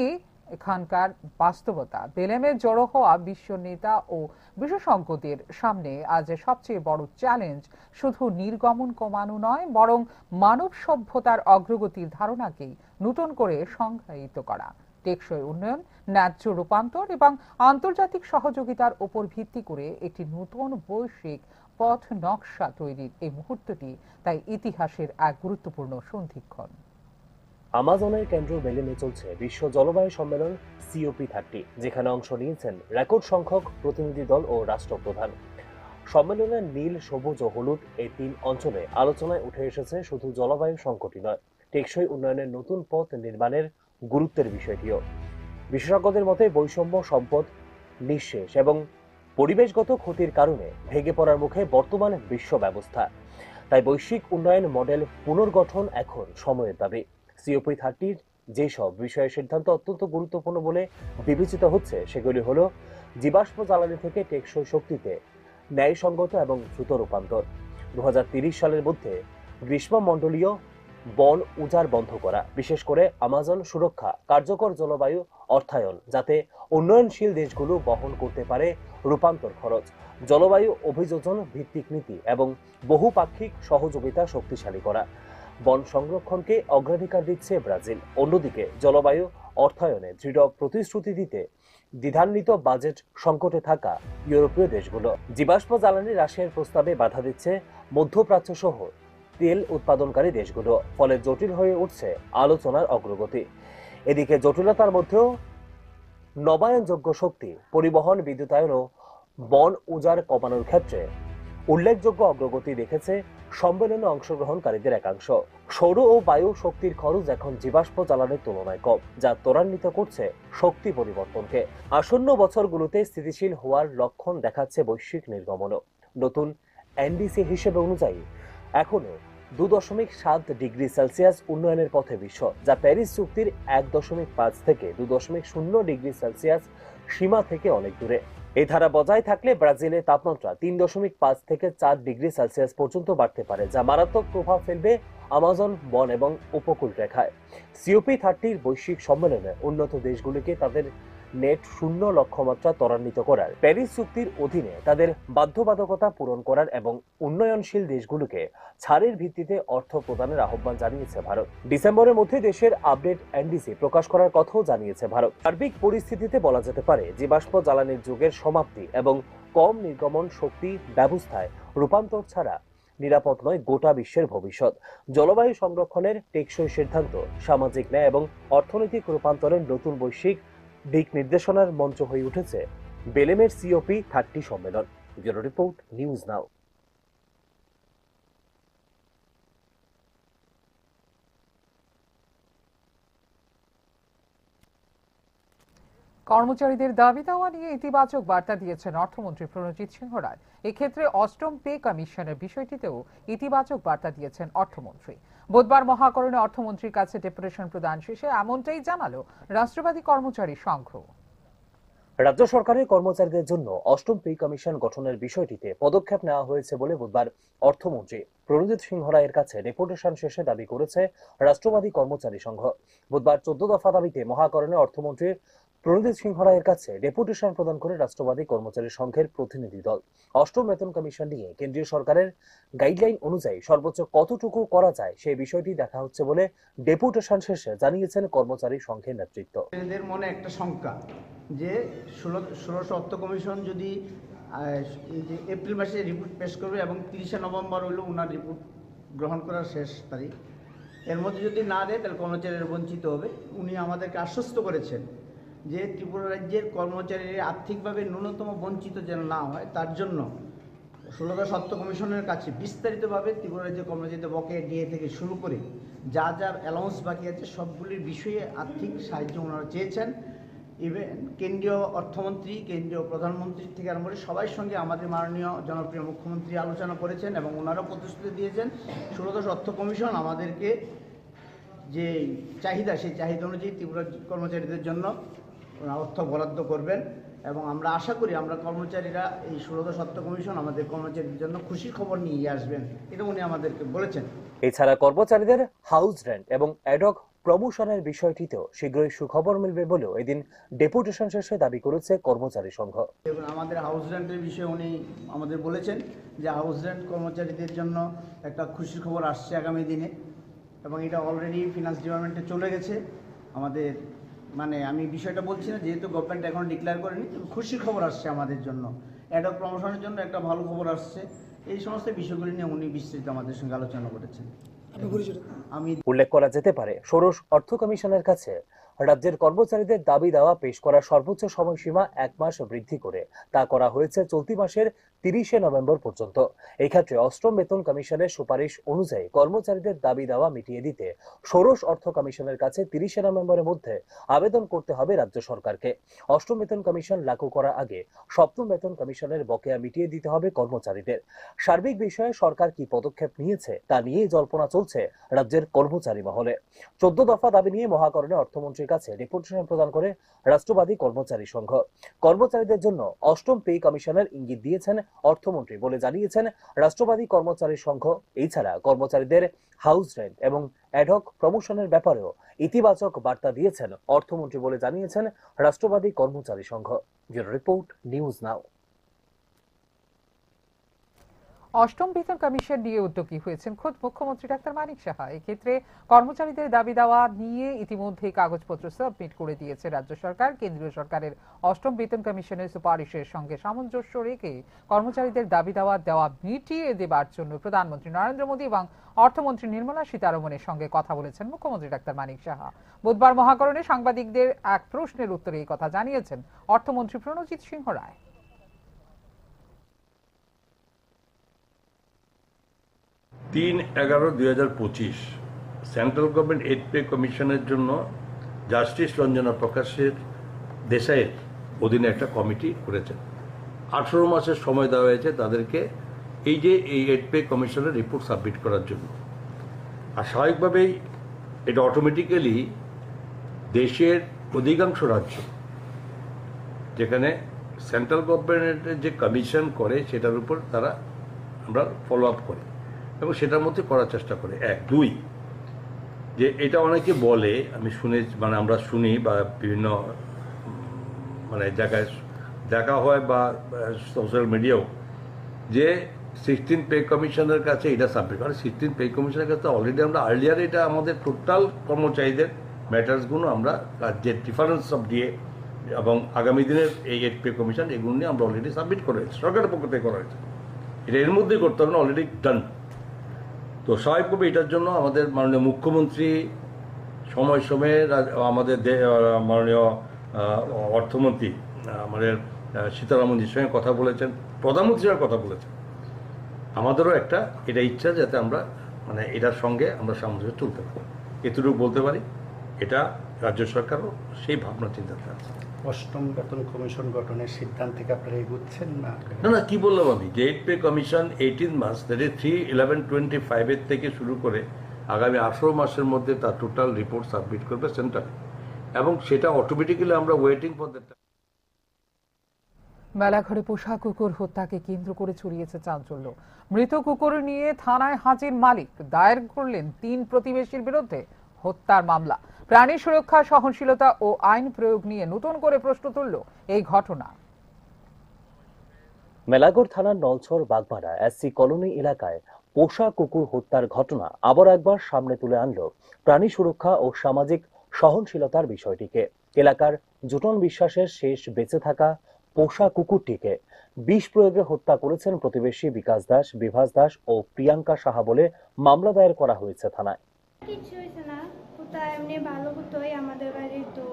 এখানকার বাস্তবতা। বেলেমে জড়ো হওয়া বিশ্ব নেতা ও বিশেষজ্ঞদের সামনে আজ সবচেয়ে বড় চ্যালেঞ্জ শুধু নির্গমন কমানো নয়, বরং মানব সভ্যতার অগ্রগতির ধারণাকেই নতুন করে সংজ্ঞায়িত করা। টেকসই উন্নয়ন, ন্যায্য রূপান্তর এবং আন্তর্জাতিক সহযোগিতার উপর ভিত্তি করে একটি নতুন বৈশ্বিক পথ নকশা তৈরির এই মুহূর্তটি তাই ইতিহাসের এক গুরুত্বপূর্ণ সন্ধিক্ষণ। আমাজনের কেন্দ্র বেলেমে চলছে বিশ্ব জলবায়ু সম্মেলন সিওপি থার্টি, যেখানে অংশ নিয়েছেন রেকর্ড সংখ্যক প্রতিনিধি দল ও রাষ্ট্রপ্রধান। সম্মেলনে নীল, সবুজ ও হলুদ এই তিন অঞ্চলে আলোচনায় উঠে এসেছে শুধু জলবায়ু সংকটই নয়, টেকসই উন্নয়নের নতুন পথ নির্মাণের গুরুত্বের বিষয়টিও। বিশেষজ্ঞদের মতে, বৈষম্য, সম্পদ নিঃশেষ এবং পরিবেশগত ক্ষতির কারণে ভেঙে পড়ার মুখে বর্তমান বিশ্ব ব্যবস্থা। তাই বৈশ্বিক উন্নয়ন মডেল পুনর্গঠন এখন সময়ের দাবি। সিওপি থার্টির যেসব বিষয়ে সিদ্ধান্ত অত্যন্ত গুরুত্বপূর্ণ বলে বিবেচিত হচ্ছে, সেগুলি হলো জীবাশ্ম জ্বালানি থেকে টেকসই শক্তিতে ন্যায়সঙ্গত এবং দ্রুত রূপান্তর, দু হাজার তিরিশ সালের মধ্যে গ্রীষ্মমণ্ডলীয় বন উজাড় বন্ধ করা, বিশেষ করে আমাজন সুরক্ষা, কার্যকর জলবায়ু অর্থায়ন, যাতে উন্নয়নশীল দেশগুলো বহন করতে পারে রূপান্তর খরচ, জলবায়ু অভিযোজন ভিত্তিক নীতি এবং বহুপাক্ষিক সহযোগিতা শক্তিশালী করা। বন সংরক্ষণকে অগ্রাধিকার দিচ্ছে ব্রাজিল। অন্যদিকে জলবায়ু অর্থায়নে দৃঢ় প্রতিশ্রুতি দিতে দ্বিধান্বিত বাজেট সংকটে থাকা ইউরোপীয় দেশগুলো। জীবাশ্ম জ্বালানি হ্রাসের প্রস্তাবে বাধা দিচ্ছে মধ্যপ্রাচ্য সহ তেল উৎপাদনকারী দেশগুলো, ফলে জটিল হয়ে উঠছে আলোচনার অগ্রগতি। এদিকে জটিলতার মধ্যেও নবায়নযোগ্য শক্তি, পরিবহন, বিদ্যুতায়ন ও বন উজাড় কমানোর ক্ষেত্রে উল্লেখযোগ্য অগ্রগতি দেখেছে সম্মেলনে অংশগ্রহণকারীদের একাংশ। সৌর ও বায়ু শক্তির খরচ এখন জীবাশ্ম জ্বালানির তুলনায় কম, যা ত্বরান্বিত করছে শক্তি পরিবর্তনকে। আসন্ন বছরগুলোতে স্থিতিশীল হওয়ার লক্ষণ দেখাচ্ছে বৈশ্বিক নির্গমনও। নতুন এনডিসি হিসেবে অনুযায়ী, এখনো দু দশমিক সাত ডিগ্রি সেলসিয়াস উন্নয়নের পথে বিশ্ব, যা প্যারিস চুক্তির এক দশমিক পাঁচ থেকে দু দশমিক শূন্য ডিগ্রি সেলসিয়াস সীমা থেকে অনেক দূরে। এই ধারা বজায় থাকলে ব্রাজিলের তাপমাত্রা তিন দশমিক পাঁচ থেকে চার ডিগ্রি সেলসিয়াস পর্যন্ত বাড়তে পারে, যা মারাত্মক প্রভাব ফেলবে আমাজন বন এবং উপকূল রেখায়। সিওপি থার্টির বৈশ্বিক সম্মেলনে উন্নত দেশগুলিকে তাদের নেট শূন্য লক্ষ্যমাত্রা ত্বরান্বিত করার, প্যারিস চুক্তির অধীনে তাদের বাধ্যবাধকতা পূরণ করার এবং উন্নয়নশীল দেশগুলোকে ছাড়ের ভিত্তিতে অর্থ প্রদানের আহ্বান জানিয়েছে ভারত। ডিসেম্বরের মধ্যে দেশের আপডেট এনডিসি প্রকাশ করার কথাও জানিয়েছে ভারত। সার্বিক পরিস্থিতিতে বলা যেতে পারে, জীবাশ্ম জ্বালানির যুগের সমাপ্তি এবং কম নির্গমন শক্তি ব্যবস্থায় রূপান্তর ছাড়া নিরাপদ নয় গোটা বিশ্বের ভবিষ্যৎ। জলবায়ু সংরক্ষণের টেকসই সিদ্ধান্ত, সামাজিক ন্যায় এবং অর্থনৈতিক রূপান্তরের নতুন বৈশ্বিক দিক নির্দেশনার মঞ্চ হয়ে উঠেছে বেলেমের সিওপি থার্টি সম্মেলন। ব্যুরো রিপোর্ট, নিউজ নাও। কর্মচারীদের দাবি দাওয়া নিয়ে ইতিবাচক বার্তা দিয়েছেন অর্থমন্ত্রী প্রণজিৎ সিংহ রায়। এক্ষেত্রে অষ্টম পে কমিশনের বিষয়টিতেও ইতিবাচক বার্তা দিয়েছেন অর্থমন্ত্রী। বুধবার মহাকরণে অর্থমন্ত্রীর কাছে ডেপুটেশন প্রদান শেষে এমনটাই জানালো রাষ্ট্রবাদী কর্মচারী সংঘ। রাজ্য সরকারের কর্মচারীদের জন্য অষ্টম পে কমিশন গঠনের বিষয়টিতে পদক্ষেপ নেওয়া হয়েছে বলে বুধবার অর্থমন্ত্রী প্রণজিৎ সিংহ রায়ের কাছে ডেপুটেশন শেষে দাবি করেছে রাষ্ট্রবাদী কর্মচারী সংঘ। বুধবার চোদ্দ দফা দাবিতে মহাকরণে অর্থমন্ত্রী প্রণজিৎ সিংহ রায়ের কাছে ডেপুটেশন প্রদান করে রাষ্ট্রবাদী কর্মচারী সংঘের প্রতিনিধি দল। অষ্টম বেতন কমিশন নিয়ে কেন্দ্রীয় সরকারের গাইডলাইন অনুযায়ী সর্বোচ্চ কতটুকু করা যায় সেই বিষয়টি দেখা হচ্ছে বলে ডেপুটেশন শেষে জানিয়েছেন কর্মচারী সংঘের নেতৃত্ব। এদের মনে একটা শঙ্কা যে ষোলো, ষোড়শ অর্থ কমিশন যদি, আহ, এই যে এপ্রিল মাসে রিপোর্ট পেশ করবে এবং তিরিশে নভেম্বর হইল ওনার রিপোর্ট গ্রহণ করার শেষ তারিখ, এর মধ্যে যদি না দেয় তাহলে কর্মচারীরা বঞ্চিত হবে। উনি আমাদেরকে আশ্বস্ত করেছেন যে ত্রিপুরা রাজ্যের কর্মচারীরা আর্থিকভাবে ন্যূনতম বঞ্চিত যেন না হয়, তার জন্য ষোলো দফা অর্থ কমিশনের কাছে বিস্তারিতভাবে ত্রিপুরা রাজ্যের কর্মচারীদের বকেয়া ডিএ থেকে শুরু করে যা যা অ্যালাউন্স বাকি আছে সবগুলির বিষয়ে আর্থিক সাহায্য ওনারা চেয়েছেন। ইভেন কেন্দ্রীয় অর্থমন্ত্রী, কেন্দ্রীয় প্রধানমন্ত্রী থেকে আরম্ভ করে সবার সঙ্গে আমাদের মাননীয় জনপ্রিয় মুখ্যমন্ত্রী আলোচনা করেছেন এবং ওনারা প্রতিশ্রুতি দিয়েছেন ষোলো দফা অর্থ কমিশন আমাদেরকে যে চাহিদা, সেই চাহিদা অনুযায়ী ত্রিপুরা কর্মচারীদের জন্য ওনারা অর্থ বরাদ্দ করবেন এবং আমরা আশা করি আমরা কর্মচারীরা এই ষোলো দফা অর্থ কমিশন আমাদের কর্মচারীদের জন্য খুশির খবর নিয়ে আসবেন, এটা উনি আমাদেরকে বলেছেন। এছাড়া কর্মচারীদের হাউস রেন্ট এবং অ্যাডহক প্রমোশনের বিষয়টিতেও শীঘ্রই সুখবর মিলবে বলেও এদিন ডেপুটেশন শেষে দাবি করেছে কর্মচারী সংঘ। এবং আমাদের হাউস রেন্টের বিষয়ে উনি আমাদের বলেছেন যে হাউস রেন্ট কর্মচারীদের জন্য একটা খুশির খবর আসছে আগামী দিনে, এবং এটা অলরেডি ফিনান্স ডিপার্টমেন্টে চলে গেছে। আমাদের, মানে, আমি বিষয়টা বলছি না, যেহেতু গভর্নমেন্ট এখনো ডিক্লেয়ার করেনি, তবে খুশির খবর আসছে আমাদের জন্য। অ্যাডহক প্রমোশনের জন্য একটা ভালো খবর আসছে। এই সমস্ত বিষয়গুলি নিয়ে উনি বিস্তৃত আমাদের সঙ্গে আলোচনা করেছেন। আপনি পরিচয় দেন। আমি উল্লেখ করা যেতে পারে, ষোড়শ অর্থ কমিশনের কাছে রাজ্যের কর্মচারীদের দাবি দাওয়া পেশ করার সর্বোচ্চ সময়সীমা এক মাস বৃদ্ধি করে তা করা হয়েছে চলতি মাসের তিরিশে নভেম্বর পর্যন্ত। এই ক্ষেত্রে অষ্টম বেতন কমিশনের সুপারিশ অনুযায়ী কর্মচারীদের দাবি দাওয়া মিটিয়ে দিতে ষোড়শ অর্থ কমিশনের কাছে তিরিশে নভেম্বরের মধ্যে আবেদন করতে হবে রাজ্য সরকারকে। অষ্টম বেতন কমিশন লাগু করার আগে সপ্তম বেতন কমিশনের বকেয়া মিটিয়ে দিতে হবে কর্মচারীদের। সার্বিক বিষয়ে সরকার কি পদক্ষেপ নিয়েছে তা নিয়েই জল্পনা চলছে রাজ্যের কর্মচারী মহলে। চোদ্দ দফা দাবি নিয়ে মহাকরণে অর্থমন্ত্রীর কাছে ডেপুটেশন প্রদান করে রাষ্ট্রবাদী কর্মচারী সংঘ। কর্মচারীদের জন্য অষ্টম পে কমিশনের ইঙ্গিত দিয়েছেন অর্থমন্ত্রী বলে জানিয়েছেন রাষ্ট্রবাদী কর্মচারী সংঘ। এছাড়া কর্মচারীদের হাউস রেন্ট এবং অ্যাডহক প্রমোশনের ব্যাপারেও ইতিবাচক বার্তা দিয়েছেন অর্থমন্ত্রী বলে জানিয়েছেন Rashtrabadi Karmachari Sangh. Bureau report, news now. অষ্টম বেতন কমিশন নিয়ে উদ্যোগী হয়েছেন খোদ মুখ্যমন্ত্রী ডাক্তার মানিক সাহা। এক্ষেত্রে কর্মচারীদের দাবি দাওয়া নিয়ে ইতিমধ্যেই কাগজপত্র সাবমিট করে দিয়েছে রাজ্য সরকার। কেন্দ্রীয় সরকারের অষ্টম বেতন কমিশনের সুপারিশের সঙ্গে সামঞ্জস্য রেখে কর্মচারীদের দাবি দাওয়া দেওয়া মিটিয়ে দেবার জন্য প্রধানমন্ত্রী নরেন্দ্র মোদী এবং অর্থমন্ত্রী নির্মলা সীতারমণের সঙ্গে কথা বলেছেন মুখ্যমন্ত্রী ডাক্তার মানিক সাহা। বুধবার মহাকরণে সাংবাদিকদের এক প্রশ্নের উত্তরে এই কথা জানিয়েছেন অর্থমন্ত্রী প্রণজিৎ সিংহ রায়। তিন এগারো দুই হাজার পঁচিশ সেন্ট্রাল গভর্নমেন্ট এইট পে কমিশনের জন্য জাস্টিস রঞ্জনা প্রকাশের দেশাইয়ের অধীনে একটা কমিটি করেছেন। আঠেরো মাসের সময় দেওয়া হয়েছে তাদেরকে এই যে এই এইট পে কমিশনের রিপোর্ট সাবমিট করার জন্য। আর স্বাভাবিকভাবেই এটা অটোমেটিক্যালি দেশের অধিকাংশ রাজ্য যেখানে সেন্ট্রাল গভর্নমেন্টের যে কমিশন করে সেটার উপর তারা, আমরা ফলো আপ করি এবং সেটার মধ্যে করার চেষ্টা করি। এক। দুই, যে এটা অনেকে বলে, আমি শুনে, মানে আমরা শুনি বা বিভিন্ন, উম, মানে জায়গায় দেখা হয় বা, আহ, সোশ্যাল মিডিয়াও, যে সিক্সটিন পে কমিশনের কাছে এটা সাবমিট, কারণ সিক্সটিন পে কমিশনের কাছে অলরেডি আমরা আর্লিয়ার এটা আমাদের টোটাল কর্মচারীদের ম্যাটার্সগুলো আমরা রাজ্যের ডিফারেন্স অফ ডিএ এবং আগামী দিনের এই এইট পে কমিশন এগুলো নিয়ে আমরা অলরেডি সাবমিট করে হয়েছে, সরকারের পক্ষ থেকে করা হয়েছে। এটা এর মধ্যেই করতে হবে না, অলরেডি ডান। তো স্বাভাবিকভাবে এটার জন্য আমাদের মাননীয় মুখ্যমন্ত্রী সময় সময়ে রা-, আমাদের দে-, আহ, মাননীয়, আহ, অর্থমন্ত্রী, আহ, আমাদের, আহ, সীতারামনজির সঙ্গে কথা বলেছেন, প্রধানমন্ত্রীর সঙ্গে কথা বলেছেন। আমাদেরও একটা এটা ইচ্ছা যাতে আমরা, মানে, এটার সঙ্গে আমরা সামঞ্জস্য তুলতে পারি। এতটুকু বলতে পারি, এটা রাজ্য সরকারও সেই ভাবনা চিন্তাতে আছে। অষ্টম বেতন কমিশন গঠনের সিদ্ধান্তে কি আপনারা এগুচ্ছেন না? না, না, কি বললাম আমি, যে এইট পে কমিশন এইটিন মাস, that is three eleven twenty five এর থেকে শুরু করে আগামী আঠারো মাসের মধ্যে তার টোটাল রিপোর্ট সাবমিট করবে সেন্ট্রালে, এবং সেটা অটোমেটিক্যালি আমরা ওয়েটিং ফর দ্যাট। মেলাঘরে পোষা কুকুর হত্যাকে কেন্দ্র করে ছড়িয়েছে চাঞ্চল্য। মৃত কুকুর নিয়ে থানায় হাজির মালিক, দায়ের করলেন তিন প্রতিবেশীর বিরুদ্ধে হত্যার মামলা। প্রাণী সুরক্ষা, সহনশীলতা ও আইন প্রয়োগ নিয়ে নতুন করে প্রশ্ন তুলল এই ঘটনা। মেলাঘর থানার নলছর বাগমারা এসসি কলোনি এলাকায় পোষা কুকুর হত্যার ঘটনা আবার একবার সামনে তুলে আনল প্রাণী সুরক্ষা ও সামাজিক সহনশীলতার বিষয়টিকে। এলাকার জুটন বিশ্বাসের শেষ বেঁচে থাকা পোষা কুকুরটিকে বিষ প্রয়োগে হত্যা করেছেন প্রতিবেশী বিকাশ দাস, বিভাস দাস ও প্রিয়াঙ্কা সাহা বলে মামলা দায়ের করা হয়েছে থানায়। কিচ্ছু হয়েছে না, কুত্তা এমনি ভালো কুত্তাই আমাদের বাড়ির। তো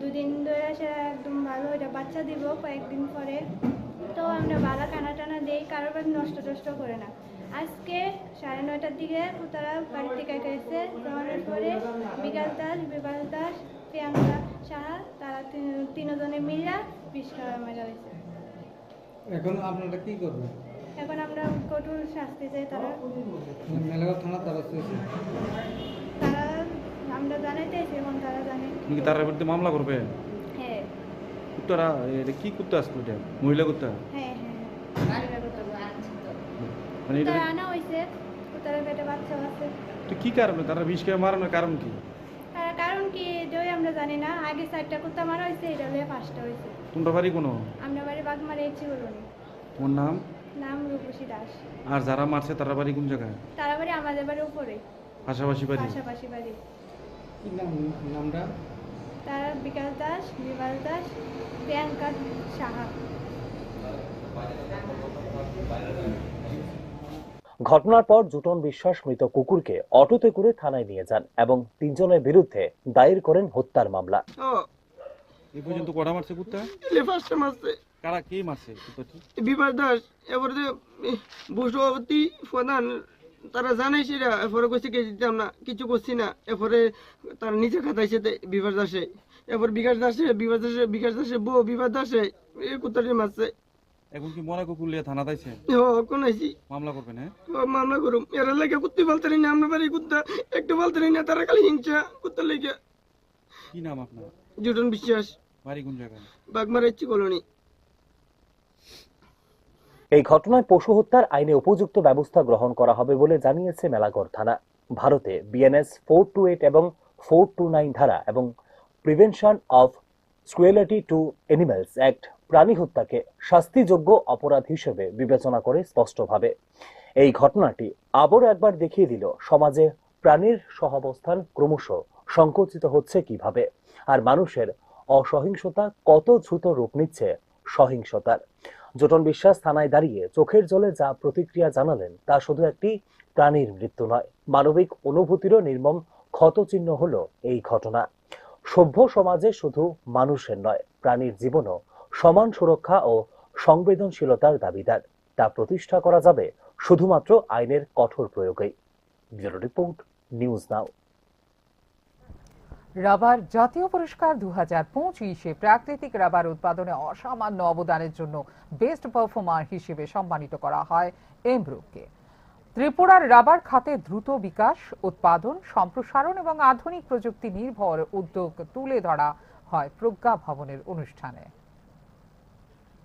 দুদিন ধরে সে একদম ভালো, এটা বাচ্চা দিব কয়েকদিন পরে। তো আমরা বালা কানা টানা দেই, কারোর বাড়ি নষ্ট টষ্ট করে না। আজকে সাড়ে নয়টার দিকে কুত্তারা বাড়ি থেকে গেছে, যাওয়ার পরে বিকাশ দাস, বিভাস দাস, প্রিয়াঙ্কা সাহা, তারা তিন-, তিনজনে মিলে বিষ খাওয়া মারা হয়েছে। এখন আপনারা কি করবেন? এখন আমরা কঠোর শাস্তি চাই তারা। মেলাঘর থানা তারা চেয়েছে। তারা, আমরা জানাইতে এসে এখন তারা জানে। তুমি কি তার বিরুদ্ধে মামলা করবে? হ্যাঁ। কুত্তারা, এটা কি কুত্তা আসলো এটা? মহিলা কুত্তা? হ্যাঁ, হ্যাঁ, হ্যাঁ। মানে এটা তারা আনা হয়েছে, তারা পেটে বাচ্চা আছে। তো কি কারণে তারা বিষ খেয়ে মারানোর কারণ কি? তার কারণ কি, এটাই আমরা জানি না। আগে চারটা কুত্তা মারা হয়েছে, এটা হলে পাঁচটা হয়েছে। তোমরা বাড়ি কোনো? আমরা বাড়ি বাগমারা ইচ্ছি বলুনি। তোমার নাম? নাম রূপসী দাস। আর যারা মারছে, তারা বাড়ি কোন জায়গায়? তারা বাড়ি আমাদের বাড়ির উপরে। পাশাপাশি বাড়ি? পাশাপাশি বাড়ি। কি নাম, নামটা? তারা বিকাশ দাস, বিভাস দাস, প্রিয়াঙ্কা সাহা। ঘটনার পর জুটন বিশ্বাস মৃত কুকুরকে অটোতে করে থানায় নিয়ে যান এবং তিনজনের বিরুদ্ধে দায়ের করেন হত্যার মামলা। ও, এই পর্যন্ত কটা মারছে কুত্তা? ইলে পাঁচটা মারছে। কারা, কে মারছে কুত্তাটি? বিভাস দাস, এরপরে যে, এ, ভূসভাপতি প্রধান, তারা জানাইছে এটা, এরপরে কইছে কি দিতাম না, কিছু করছি না, এরপরে তার নিজে খাতাইছে তে বিভাস দাসে, এরপর বিকাশ দাসে, বিভাস দাসে, বিকাশ দাসে বউ বিভাস দাসে, এই কুত্তাটি মারছে। এখন কি মরা কুকুর লিয়ে থানা তাইছে? ও, কোন আইছি? মামলা করবেন, হ্যাঁ? ও, মামলা করুম। এরা লাগে কুত্তি বলতে না, আমরা বাড়ি কুত্তা, একটু বলতে না, তারা খালি হিংসা কুত্তা লেগে। কি নাম আপনার? জুটন বিশ্বাস। বাড়ি কোন জায়গায়? বাগমারা ইচ্ছি কলোনি। এই ঘটনায় পশু হত্যার আইনে উপযুক্ত ব্যবস্থা গ্রহণ করা হবে বলে জানিয়েছে মেলাঘর থানা। ভারতে বিএনএস ফোর টু এইট এবং ফোর টু নাইন ধারা এবং prevention of cruelty to animals act প্রাণী হত্যাকে শাস্তিযোগ্য অপরাধ হিসেবে বিবেচনা করে স্পষ্টভাবে। এই ঘটনাটি আবারও একবার দেখিয়ে দিল সমাজে প্রাণীর সহাবস্থান ক্রমশ সংকুচিত হচ্ছে কিভাবে, আর মানুষের অসহিংসতা কত দ্রুত রূপ নিচ্ছে সহিংসতার। জোটন বিশ্বাস থানায় দাঁড়িয়ে চোখের জলে যা প্রতিক্রিয়া জানালেন, তা শুধু একটি প্রাণীর মৃত্যু নয়, মানবিক অনুভূতিরও নির্মম ক্ষতচিহ্ন হলো এই ঘটনা। সভ্য সমাজে শুধু মানুষের নয়, প্রাণীর জীবনও সমান সুরক্ষা ও সংবেদনশীলতার দাবিদার। তা প্রতিষ্ঠা করা যাবে শুধুমাত্র আইনের কঠোর প্রয়োগেই। ব্যুরো রিপোর্ট, নিউজ নাও। রাবার জাতীয় পুরস্কার দু হাজার পঁচিশে প্রাকৃতিক রাবার উৎপাদনে অসামান্য অবদানের জন্য বেস্ট পারফর্মার হিসেবে সম্মানিত করা হয় এমব্রুককে। ত্রিপুরার রাবার খাতে দ্রুত বিকাশ, উৎপাদন, সম্প্রসারণ এবং আধুনিক প্রযুক্তি নির্ভর উদ্যোগ তুলে ধরা হয় প্রজ্ঞা ভবনের অনুষ্ঠানে।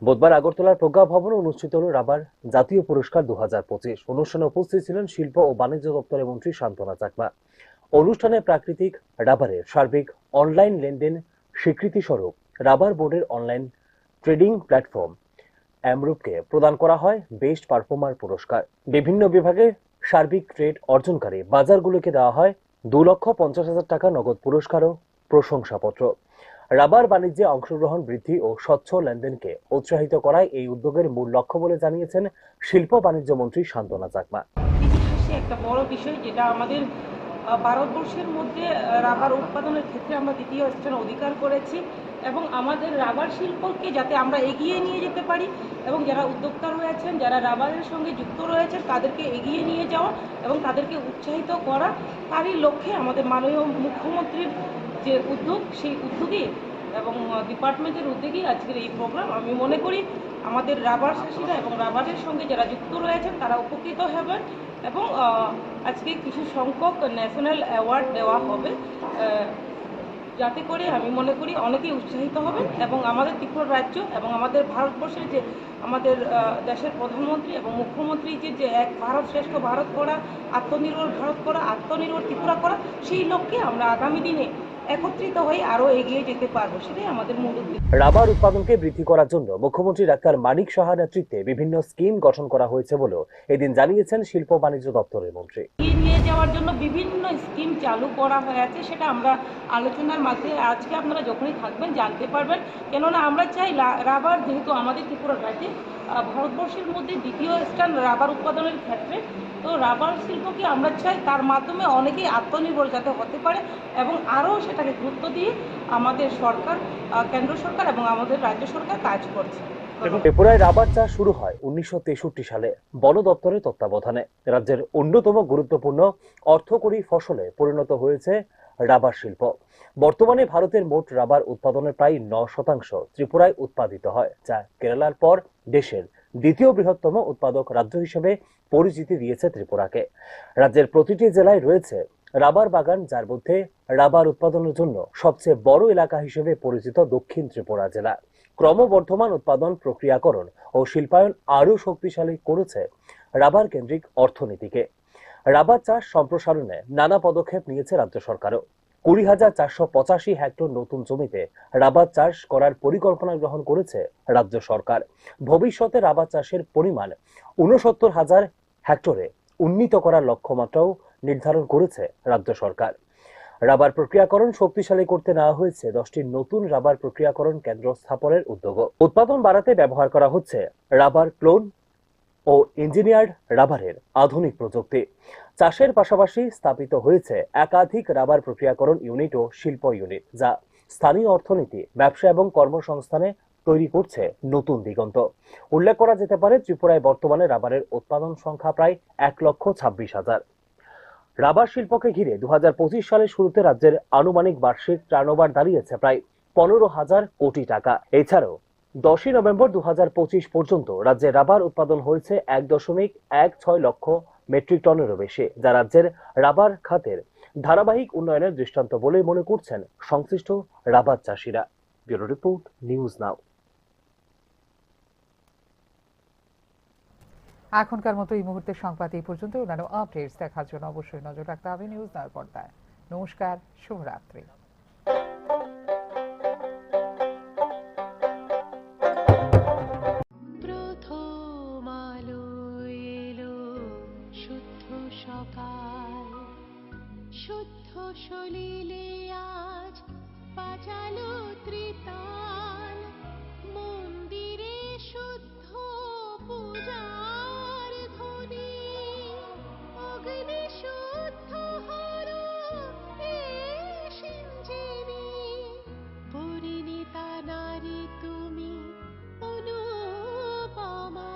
বুধবার আগরতলার প্রজ্ঞা ভবনে অনুষ্ঠিত হল রাবার জাতীয় পুরস্কার দু হাজার পঁচিশ। অনুষ্ঠানে উপস্থিত ছিলেন শিল্প ও বাণিজ্য দপ্তরের মন্ত্রী সান্ত্বনা চাকমা। অনুষ্ঠানে প্রাকৃতিক রাবারের সার্বিক অনলাইন লেনদেন স্বীকৃতি স্বরূপ রাবার বোর্ডের অনলাইন ট্রেডিং প্ল্যাটফর্ম অ্যামরুপকে প্রদান করা হয় বেস্ট পারফর্মার পুরস্কার। বিভিন্ন বিভাগে সার্বিক ট্রেড অর্জনকারী বাজারগুলোকে দেওয়া হয় দু লক্ষ পঞ্চাশ হাজার টাকা নগদ পুরস্কার ও প্রশংসাপত্র। রাবার বাণিজ্যে অংশগ্রহণ বৃদ্ধি ও স্বচ্ছ লেনদেনকে উৎসাহিত করাই এই উদ্যোগের মূল লক্ষ্য বলে জানিয়েছেন শিল্প বাণিজ্য মন্ত্রী সান্ত্বনা চাকমা। ইতিহাসে একটা বড় বিষয়, যেটা আমাদের, আহ, ভারতবর্ষের মধ্যে, আহ, রাবার উৎপাদনের ক্ষেত্রে আমরা দ্বিতীয় স্থান অধিকার করেছি এবং আমাদের রাবার শিল্পকে যাতে আমরা এগিয়ে নিয়ে যেতে পারি এবং যারা উদ্যোক্তা রয়েছেন, যারা রাবারের সঙ্গে যুক্ত রয়েছেন, তাদেরকে এগিয়ে নিয়ে যাওয়া এবং তাদেরকে উৎসাহিত করা, তারই লক্ষ্যে আমাদের মাননীয় মুখ্যমন্ত্রীর যে উদ্যোগ, সেই উদ্যোগে এবং, আহ, ডিপার্টমেন্টের উদ্যোগেই আজকের এই প্রোগ্রাম। আমি মনে করি আমাদের রাবার চাষিরা এবং রাবারের সঙ্গে যারা যুক্ত রয়েছেন, তারা উপকৃত হবেন এবং, আহ, আজকে কিছু সংখ্যক ন্যাশনাল অ্যাওয়ার্ড দেওয়া হবে। আহ, যাতে করে আমি মনে করি অনেকেই উৎসাহিত হবেন এবং আমাদের ত্রিপুরা রাজ্য এবং আমাদের ভারতবর্ষের যে আমাদের, আহ, দেশের প্রধানমন্ত্রী এবং মুখ্যমন্ত্রী যে, যে এক ভারত শ্রেষ্ঠ ভারত করা, আত্মনির্ভর ভারত করা, আত্মনির্ভর ত্রিপুরা করা, সেই লক্ষ্যে আমরা আগামী দিনে একত্রিত হয়ে আরও এগিয়ে যেতে পারবো, সেটাই আমাদের মূল উদ্দেশ্য। রাবার উৎপাদনকে বৃদ্ধি করার জন্য মুখ্যমন্ত্রী ডাক্তার মানিক সাহা নেতৃত্বে বিভিন্ন স্কিম গঠন করা হয়েছে বলেও এদিন জানিয়েছেন শিল্প বাণিজ্য দপ্তরের মন্ত্রী। এগিয়ে নিয়ে যাওয়ার জন্য বিভিন্ন স্কিম চালু করা হয়েছে, সেটা আমরা আলোচনার মাঝে আজকে আপনারা যখনই থাকবেন জানতে পারবেন। কেননা আমরা চাই লা-, রাবার যেহেতু আমাদের ত্রিপুরা রাজ্যে, আহ, ভারতবর্ষের মধ্যে দ্বিতীয় স্থান রাবার উৎপাদনের ক্ষেত্রে, তো রাবার শিল্পকে আমরা চাই তার মাধ্যমে অনেকেই আত্মনির্ভর যাতে হতে পারে এবং আরও সেটাকে গুরুত্ব দিয়ে আমাদের সরকার, আহ, কেন্দ্র সরকার এবং আমাদের রাজ্য সরকার কাজ করছে। এবং ত্রিপুরায় রাবার চাষ শুরু হয় উনিশশো তেষট্টি সালে বন দপ্তরের তত্ত্বাবধানে। রাজ্যের অন্যতম গুরুত্বপূর্ণ অর্থকরী ফসলে পরিণত হয়েছে রাবার শিল্প। বর্তমানে ভারতের মোট রাবার উৎপাদনের প্রায় ন শতাংশ ত্রিপুরায় উৎপাদিত হয়, যা কেরালার পর দেশের দ্বিতীয় বৃহত্তম উৎপাদক রাজ্য হিসেবে পরিচিতি দিয়েছে ত্রিপুরাকে। রাজ্যের প্রতিটি জেলায় রয়েছে রাবার বাগান, যার মধ্যে রাবার উৎপাদনের জন্য সবচেয়ে বড় এলাকা হিসেবে পরিচিত দক্ষিণ ত্রিপুরা জেলা। ক্রমবর্ধমান উৎপাদন, প্রক্রিয়াকরণ ও শিল্পায়ন আরও শক্তিশালী করেছে রাবার কেন্দ্রিক অর্থনীতিকে। রাবার চাষ সম্প্রসারণে নানা পদক্ষেপ নিয়েছে রাজ্য সরকারও। কুড়ি হাজার চারশো পঁচাশি হেক্টর নতুন জমিতে রাবার চাষ করার পরিকল্পনা গ্রহণ করেছে রাজ্য সরকার। ভবিষ্যতে রাবার চাষের পরিমাণ ঊনসত্তর হাজার হেক্টরে উন্নীত করার লক্ষ্যমাত্রাও নির্ধারণ করেছে রাজ্য সরকার। রাবার প্রক্রিয়াকরণ শক্তিশালী করতে নেওয়া হয়েছে দশটি নতুন রাবার প্রক্রিয়াকরণ কেন্দ্র স্থাপনের উদ্যোগও। উৎপাদন বাড়াতে ব্যবহার করা হচ্ছে রাবার ক্লোন ও ইঞ্জিনিয়ার্ড রাবারের আধুনিক প্রযুক্তি। চাষের পাশাপাশি স্থাপিত হয়েছে একাধিক রাবার প্রক্রিয়াকরণ ইউনিট ও শিল্প ইউনিট, যা স্থানীয় অর্থনীতি, ব্যবসা এবং কর্মসংস্থানে তৈরি করছে নতুন দিগন্ত। উল্লেখ করা যেতে পারে, ত্রিপুরায় বর্তমানে রাবারের উৎপাদন সংখ্যা প্রায় এক লক্ষ ছাব্বিশ হাজার। রাবার শিল্পকে ঘিরে দু হাজার পঁচিশ সালের শুরুতে রাজ্যের আনুমানিক বার্ষিক টার্নওভার দাঁড়িয়েছে প্রায় পনেরো হাজার কোটি টাকা। এছাড়াও দশই নভেম্বর দু হাজার পঁচিশ পর্যন্ত রাজ্যে রাবার উৎপাদন হয়েছে এক দশমিক এক ছয় লক্ষ মেট্রিক টনেরও বেশি, যা রাজ্যের রাবার খাতের ধারাবাহিক উন্নয়নের দৃষ্টান্ত বলেই মনে করছেন সংশ্লিষ্ট রাবার চাষিরা। ব্যুরো রিপোর্ট, নিউজ নাও। এখনকার মতো এই মুহূর্তে সংবাদ এই পর্যন্ত। অন্যান্য আপডেটস দেখার জন্য অবশ্যই নজর রাখতে হবে নিউজ নাওর পর্দায়। নমস্কার, শুভরাত্রি। প্রথম আলো এলো শুদ্ধ সকাল, শুদ্ধ সলিলে আজ বাজালো ত্রিতাল, মন্দিরে শুদ্ধ পূজার ধ্বনি, অগ্নি শুদ্ধ হলো এ সিঞ্জীবী। পরিণীতা নারী তুমি অনুপমা,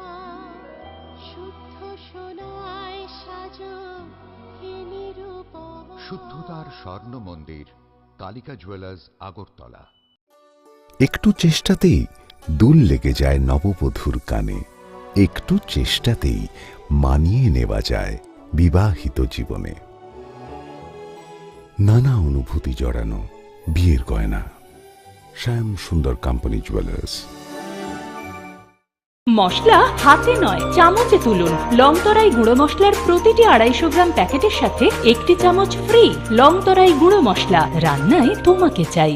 শুদ্ধ সোনায় সাজো হে নিরুপমা। শুদ্ধতার স্বর্ণ মন্দির, কালিকা জুয়েলার্স, আগরতলা। একটু চেষ্টাতেই দুল লেগে যায় নববধূর কানে, একটু চেষ্টাতেই মানিয়ে নেওয়া যায় বিবাহিত জীবনে। নানা অনুভূতি জড়ানো বিয়ের গয়না। শ্যাম সুন্দর কোম্পানি জুয়েলার্স। মশলা হাতে নয়, চামচে তুলুন। লংতরাই গুঁড়ো মশলার প্রতিটি আড়াইশো গ্রাম প্যাকেটের সাথে একটি চামচ ফ্রি। লংতরাই গুঁড়ো মশলা, রান্নায় তোমাকে চাই।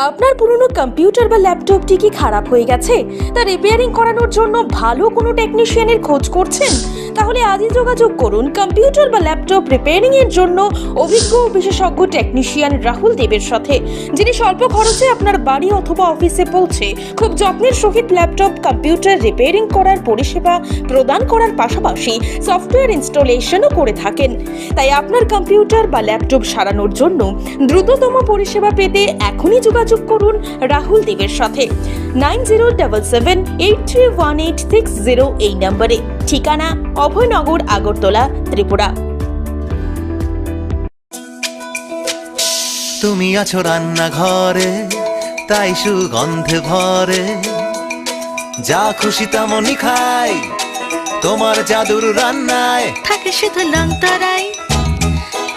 আপনার পুরনো কম্পিউটার বা ল্যাপটপটি কি খারাপ হয়ে গেছে, তা রিপেয়ারিং করানোর জন্য ভালো কোনো টেকনিশিয়ানের খোঁজ করছেন? তাহলে আজই যোগাযোগ করুন কম্পিউটার বা ল্যাপটপ রিপেয়ারিং এর জন্য অভিজ্ঞ ও বিশেষজ্ঞ টেকনিশিয়ান রাহুল দেবের সাথে, যিনি স্বল্প খরচে আপনার বাড়ি অথবা অফিসে পৌঁছে খুব যত্নের সহিত ল্যাপটপ, কম্পিউটার রিপেয়ারিং করার পরিষেবা প্রদান করার পাশাপাশি সফটওয়্যার ইনস্টলেশনও করে থাকেন। তাই আপনার কম্পিউটার বা ল্যাপটপ সারানোর জন্য দ্রুততম পরিষেবা পেতে এখনই যোগাযোগ করুন রাহুল দেবের সাথে nine zero double seven eight three one eight six zero এই নম্বরে। ঠিকানা অভয়নগর, আগরতলা, ত্রিপুরা। তুমি আছো রান্নাঘরে, তাই সুগন্ধে ভরে। যা খুশি তেমনই খাই, তোমার জাদুর রান্নায়। থাকে শুধু লংতরাই,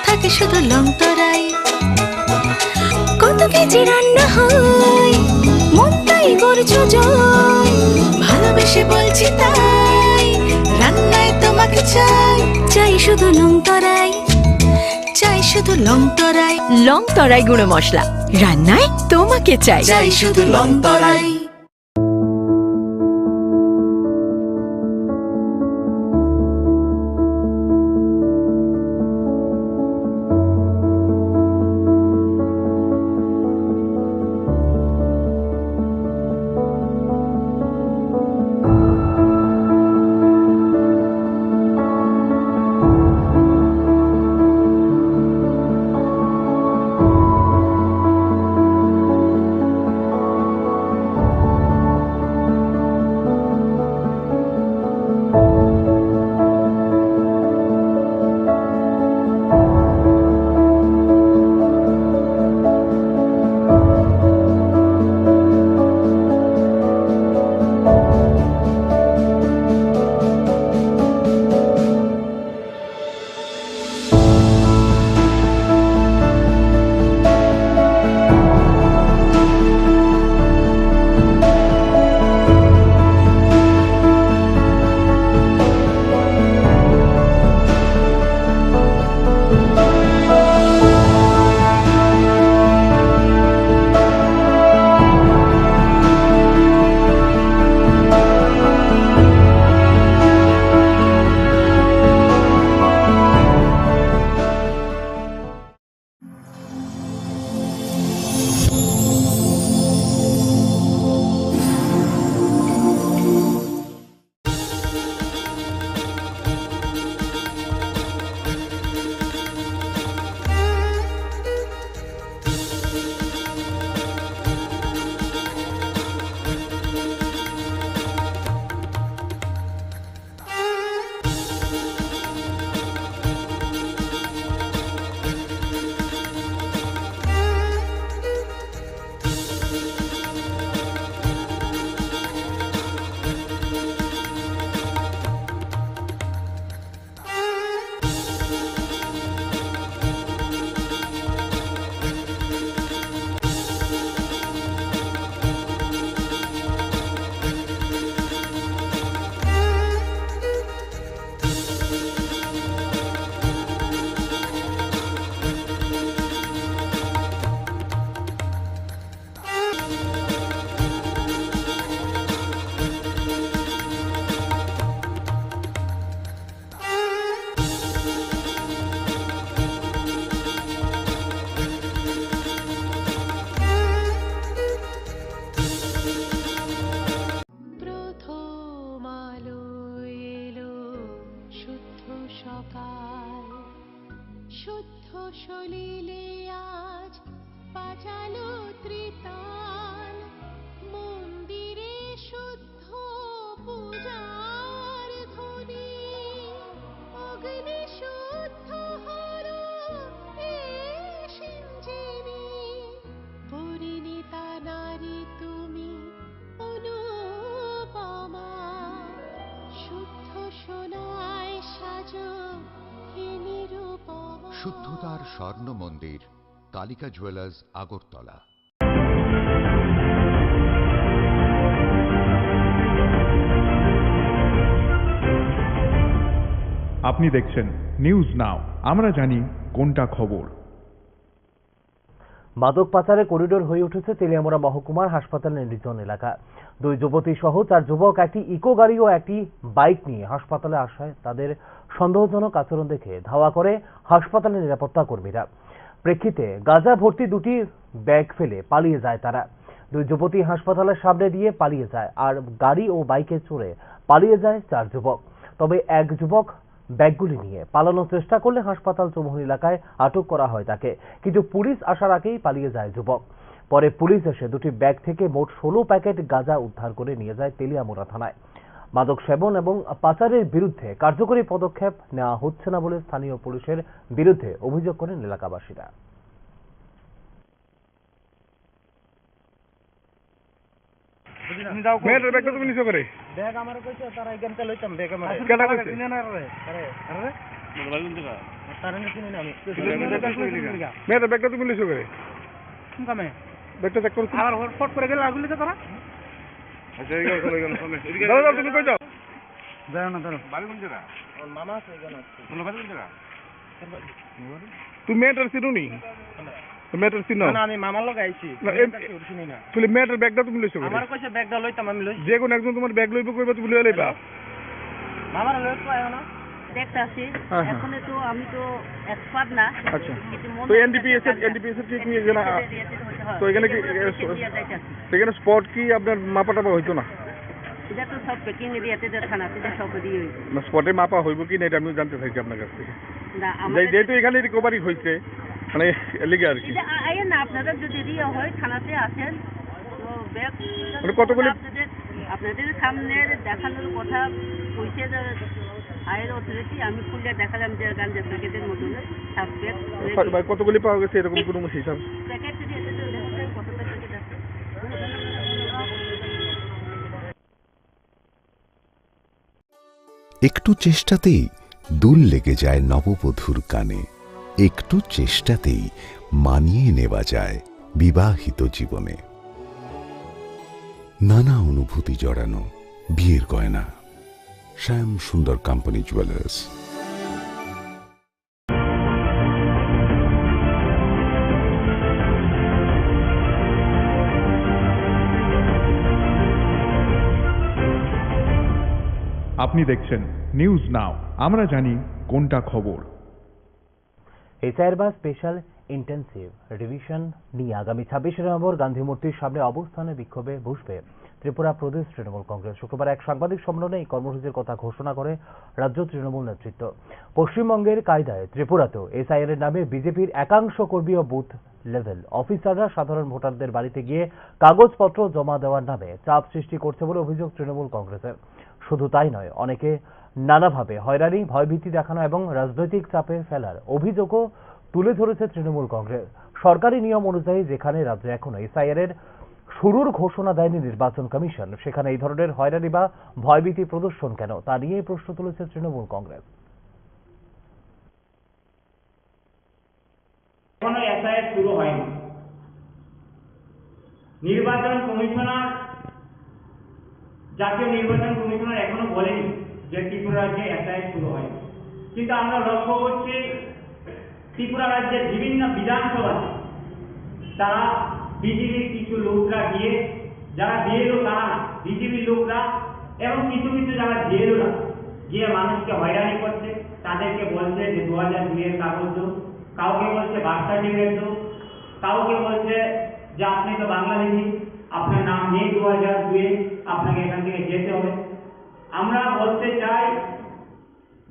থাকে শুধু লংতরাই। কত এই যে রান্না হয়, মনটাই করছো জয়। ভালোবেসে বলছি তাই, রান্নায় তোমাকে চাই। চাই শুধু লং তরাই, চাই শুধু লং তরাই। লং তরাই গুঁড়ো মশলা, রান্নায় তোমাকে চাই। চাই শুধু লং তরাই। প্রথম আলো এলো শুদ্ধ সকাল, শুদ্ধ সলিলে আজ বাজালো ত্রিতাল। মন্দিরে শুদ্ধ পূজার ধ্বনি, অগ্নি শুদ্ধ হলো এ সিঞ্জিনী। পরিণীতা নারী তুমি অনুপমা, শুদ্ধ সোনায় সাজো হে নিরুপমা। শুদ্ধতার স্বর্ণ মন্দির, কালিকা জুয়েলার্স, আগরতলা। আপনি দেখছেন নিউজ নাও, আমরা জানি কোনটা খবর। মাদক পাচারে করিডোর হয়ে উঠেছে তেলিয়ামুড়া মহকুমার হাসপাতাল নির্জন এলাকা। দুই যুবতী সহ চার যুবক একটি ইকো গাড়ি ও একটি বাইক নিয়ে হাসপাতালে আসায় তাদের সন্দেহজনক আচরণ দেখে ধাওয়া করে হাসপাতালের নিরাপত্তা কর্মীরা। প্রেক্ষিতে গাঁজা ভর্তি দুটি ব্যাগ ফেলে পালিয়ে যায় তারা। দুই যুবতী হাসপাতালের সামনে দিয়ে পালিয়ে যায়, আর গাড়ি ও বাইকে চড়ে পালিয়ে যায় চার যুবক। তবে এক যুবক ব্যাগগুলি নিয়ে পালানোর চেষ্টা করলে হাসপাতাল চৌমুহনী এলাকায় আটক করা হয় তাকে, কিন্তু পুলিশ আসার আগেই পালিয়ে যায় যুবক। পরে পুলিশ এসে দুটি ব্যাগ থেকে মোট ষোলো প্যাকেট গাঁজা উদ্ধার করে নিয়ে যায় তেলিয়ামুড়া থানায়। মাদক সেবন এবং পাচারের বিরুদ্ধে কার্যকরী পদক্ষেপ নেওয়া হচ্ছে না বলে স্থানীয় পুলিশের বিরুদ্ধে অভিযোগ করেন এলাকাবাসীরা। তুমি যাও কই? মেয়েটার ব্যাগটা তুমি নিছো করে? ব্যাগ আমার কইছে, তারা এখান থেকে লইতাম, ব্যাগ আমার। কেটা কইছে? চিনে না রে। আরে, আরে? তারা না চিনি না আমি। মেয়েটার ব্যাগটা তুমি নিছো করে? কোন কামে? ব্যাগটা চেক করো। আবার হটস্পট করে গেলে আগুন লেগে তারা? আচ্ছা, এই গেল, চলে গেল, চলে। এদিকে দাঁড়াও, দাঁড়াও, তুমি কই যাও? দাঁড়াও না, দাঁড়াও। বাড়ি কোন জায়গা? ওর মামা আছে, এখানে আছে। তোমার বাড়ি কোন জায়গা? তুমি মেয়েটার চিনো নি? মেয়েটার চিনো? না, না, আমি মামার লগে আইছি। না, এম-, মেয়েটার কেউ চিনি না। তাহলে মেয়েটার ব্যাগটা তুমি লইছো কেন? আমার কইছে ব্যাগটা লইতাম, আমি লইছি। যে কোনো একজন তোমার ব্যাগ লইবো কইবা, তুমি লইয়া লইবা। মামার লইতো আয় না। দেখতে আসি। হ্যাঁ, হ্যাঁ। এখন তো আমি তো এক্সপার্ট না। আচ্ছা। কিন্তু মনে তো হয় এনডিপিএস এর, এক্সপার্ট না। এনডিপিএস এর কি, কি এনডিপিএস জানা? এর ইয়েতে তো হতে হয়। তো এখানে কি, এই যে এ, এনডিপিএস এর ইয়ে যাইতে আছে। তো এখানে স্পট কি আপনার মাপা টাপা হইতো না? এটা তো সব প্যাকিং এরিয়াতে যে থানা, সেটা সব দিয়ে হইতো। না, স্পটে মাপা হইব কি না, এটা আমিও জানতে চাইছি আপনার কাছ থেকে। না, যে-, আমাদের যেহেতু এখানে রিকভারি হয়েছে, মানে, এর লিগে আর কি। এটা আ-, আইয়েন না, আপনাদের যদি ইয়ে হয়, থানাতে আসেন, তো ব্যাগ মানে, কতগুলি আপনাদের, আপনাদের সামনে দেখানোর কথা কইছে যে হায়ার অথরিটি, আমি খুলে দেখালাম যে গাঞ্জা প্যাকেটের মতন সাসপেক্ট। ভাই, কতগুলি পাওয়া গেছে এরকম কোনো হিসাব? প্যাকেট যদি এত দূর দেখা যায়, কতটা প্যাকেট আছে? একটু চেষ্টাতেই দুল লেগে যায় নববধূর কানে। একটু চেষ্টাতেই মানিয়ে নেওয়া যায় বিবাহিত জীবনে। নানা অনুভূতি জড়ানো বিয়ের গয়না। শ্যাম সুন্দর কোম্পানি জুয়েলার্স। আপনি দেখছেন নিউজ নাও, আমরা জানি কোনটা খবর। এসআইআর বা স্পেশাল ইন্টেনসিভ রিভিশন নিয়ে আগামী ছাব্বিশে নভেম্বর গান্ধী মূর্তির সামনে অবস্থানে বিক্ষোভে বসবে ত্রিপুরা প্রদেশ তৃণমূল কংগ্রেস। শুক্রবার এক সাংবাদিক সম্মেলনে এই কর্মসূচির কথা ঘোষণা করে রাজ্য তৃণমূল নেতৃত্ব। পশ্চিমবঙ্গের কায়দায় ত্রিপুরাতেও এসআইআর এর নামে বিজেপির একাংশ কর্মী ও বুথ লেভেল অফিসাররা সাধারণ ভোটারদের বাড়িতে গিয়ে কাগজপত্র জমা দেওয়ার নামে চাপ সৃষ্টি করছে বলে অভিযোগ তৃণমূল কংগ্রেসের। শুধু তাই নয়, অনেকে নানাভাবে হয়রানি, ভয়ভীতি দেখানো এবং রাজনৈতিক চাপে ফেলার অভিযোগও তুলে ধরেছে তৃণমূল কংগ্রেস। সরকারি নিয়ম অনুযায়ী যেখানে রাজ্যে এখনো এসআইআর এর শুরুর ঘোষণা দেয়নি নির্বাচন কমিশন, সেখানে এই ধরনের হয়রানি বা ভয়ভীতি প্রদর্শন কেন, তা নিয়েই প্রশ্ন তুলেছে তৃণমূল কংগ্রেস। এখনো এসআইআর শুরু হয়নি। নির্বাচন কমিশনার, জাতীয় নির্বাচন কমিশনার এখনো বলেনি যে ত্রিপুরা রাজ্যে এসআইআর শুরু হয়নি। কিন্তু আমরা লক্ষ্য করছি ত্রিপুরা রাজ্যের বিভিন্ন বিধানসভাতে তারা বিজেপির কিছু লোকরা গিয়ে, যারা বিএলও তারা না, বিজেপির লোকরা এবং কিছু কিছু যারা বিএলওরা গিয়ে মানুষকে হয়রানি করছে, তাদেরকে বলছে যে দু হাজার দুই এর কাগজ দেও, কাউকে বলছে বার্থ সার্টিফিকেট দেও, কাউকে বলছে যে আপনি তো বাংলাদেশি, আপনার নাম নেই দু হাজার দুই এ, আপনাকে এখান থেকে যেতে হবে। আমরা বলতে চাই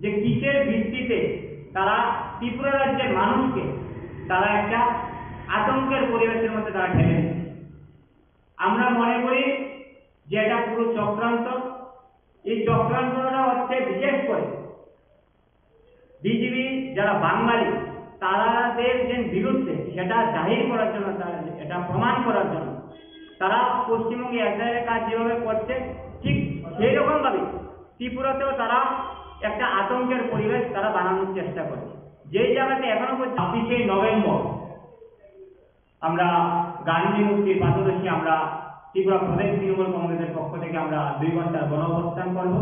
যে কিসের ভিত্তিতে তারা ত্রিপুরা রাজ্যের মানুষকে তারা একটা আতঙ্কের পরিবেশের মধ্যে তারা ঠেলে দিচ্ছে। আমরা মনে করি যে এটা পুরো চক্রান্ত। এই চক্রান্তটা হচ্ছে বিশেষ করে বিজেপি যারা বাঙালি তাদের যে বিরুদ্ধে সেটা জাহির করার জন্য, তারা এটা প্রমাণ করার জন্য তারা পশ্চিমবঙ্গে এসআইআর কাজ যেভাবে করছে ঠিক সেই রকম ভাবে ত্রিপুরাতেও তারা একটা আতঙ্কের পরিবেশ তারা বানানোর চেষ্টা করে। যেই জায়গাতে এখনো পর্যন্ত ছাব্বিশে নভেম্বর আমরা গান্ধী মূর্তির পাদদেশে আমরা ত্রিপুরা প্রদেশ তৃণমূল কংগ্রেসের পক্ষ থেকে আমরা দুই ঘন্টার গণ অবস্থান করব।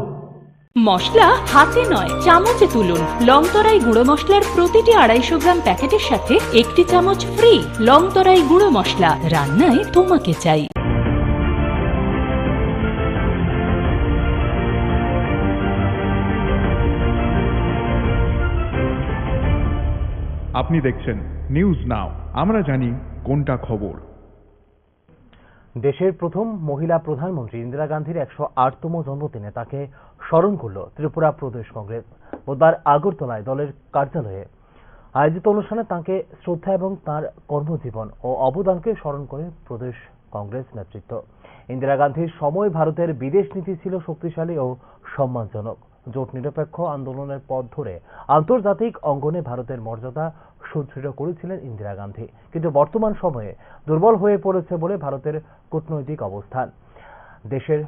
মশলা হাতে নয়, চামচে তুলুন। লংতরাই গুঁড়ো মশলার প্রতিটি আড়াইশো গ্রাম প্যাকেটের সাথে একটি চামচ ফ্রি। লংতরাই গুঁড়ো মশলা, রান্নায় তোমাকে চাই। আপনি দেখছেন নিউজ নাও, আমরা জানি কোনটা খবর। দেশের প্রথম মহিলা প্রধানমন্ত্রী ইন্দিরা গান্ধীর একশো আটতম জন্মদিনে তাঁকে স্মরণ করল ত্রিপুরা প্রদেশ কংগ্রেস। বুধবার আগরতলায় দলের কার্যালয়ে আয়োজিত অনুষ্ঠানে তাঁকে শ্রদ্ধা এবং তাঁর কর্মজীবন ও অবদানকে স্মরণ করে প্রদেশ কংগ্রেস নেতৃত্ব। ইন্দিরা গান্ধীর সময় ভারতের বিদেশ নীতি ছিল শক্তিশালী ও সম্মানজনক। জোট নিরপেক্ষ আন্দোলনের পথ ধরে আন্তর্জাতিক অঙ্গনে ভারতের মর্যাদা সুদৃঢ় করেছিলেন ইন্দিরা গান্ধী। কিন্তু বর্তমান সময়ে দুর্বল হয়ে পড়েছে বলে ভারতের কূটনৈতিক অবস্থান। দেশের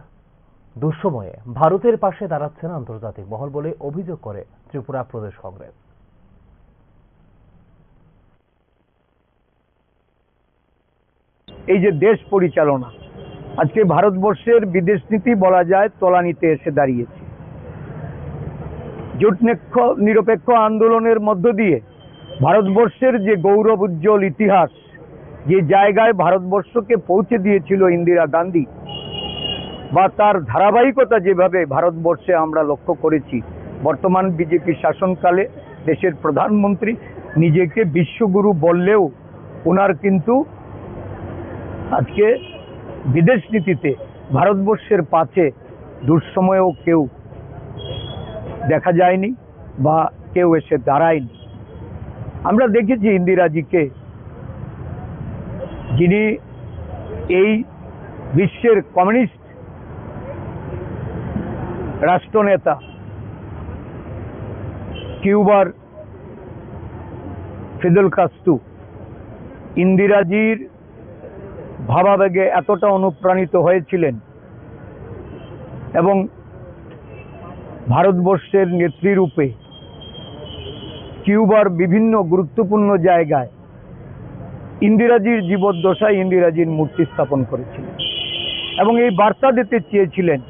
দুঃসময়ে ভারতের পাশে দাঁড়াচ্ছে না আন্তর্জাতিক মহল বলে অভিযোগ করে ত্রিপুরা প্রদেশ কংগ্রেস। এই যে দেশ পরিচালনা, আজকে ভারতবর্ষের বিদেশ নীতি বলা যায় তলানিতে এসে দাঁড়িয়েছে। জোট নিক্ষ-, নিরপেক্ষ আন্দোলনের মধ্য দিয়ে ভারতবর্ষের যে গৌরব উজ্জ্বল ইতিহাস, যে জায়গায় ভারতবর্ষকে পৌঁছে দিয়েছিল ইন্দিরা গান্ধী, বা তার ধারাবাহিকতা যেভাবে ভারতবর্ষে আমরা লক্ষ্য করেছি, বর্তমান বিজেপি শাসনকালে দেশের প্রধানমন্ত্রী নিজেকে বিশ্বগুরু বললেও ওনার কিন্তু আজকে বিদেশ নীতিতে ভারতবর্ষের পাশে দুঃসময়েও কেউ দেখা যায়নি বা কেউ এসে দাঁড়ায়নি। আমরা দেখেছি ইন্দিরাজিকে, যিনি এই বিশ্বের কমিউনিস্ট রাষ্ট্রনেতা কিউবার ফিদেল কাস্ত্রো ইন্দিরাজির ভাবাবেগে এতটা অনুপ্রাণিত হয়েছিলেন এবং ভারতবর্ষের নেত্রী রূপে কিউবার বিভিন্ন গুরুত্বপূর্ণ জায়গায় ইন্দিরাজির জীবদ্দশায় ইন্দিরাজির মূর্তি স্থাপন করেছিলেন এবং এই বার্তা দিতে চেয়েছিলেন।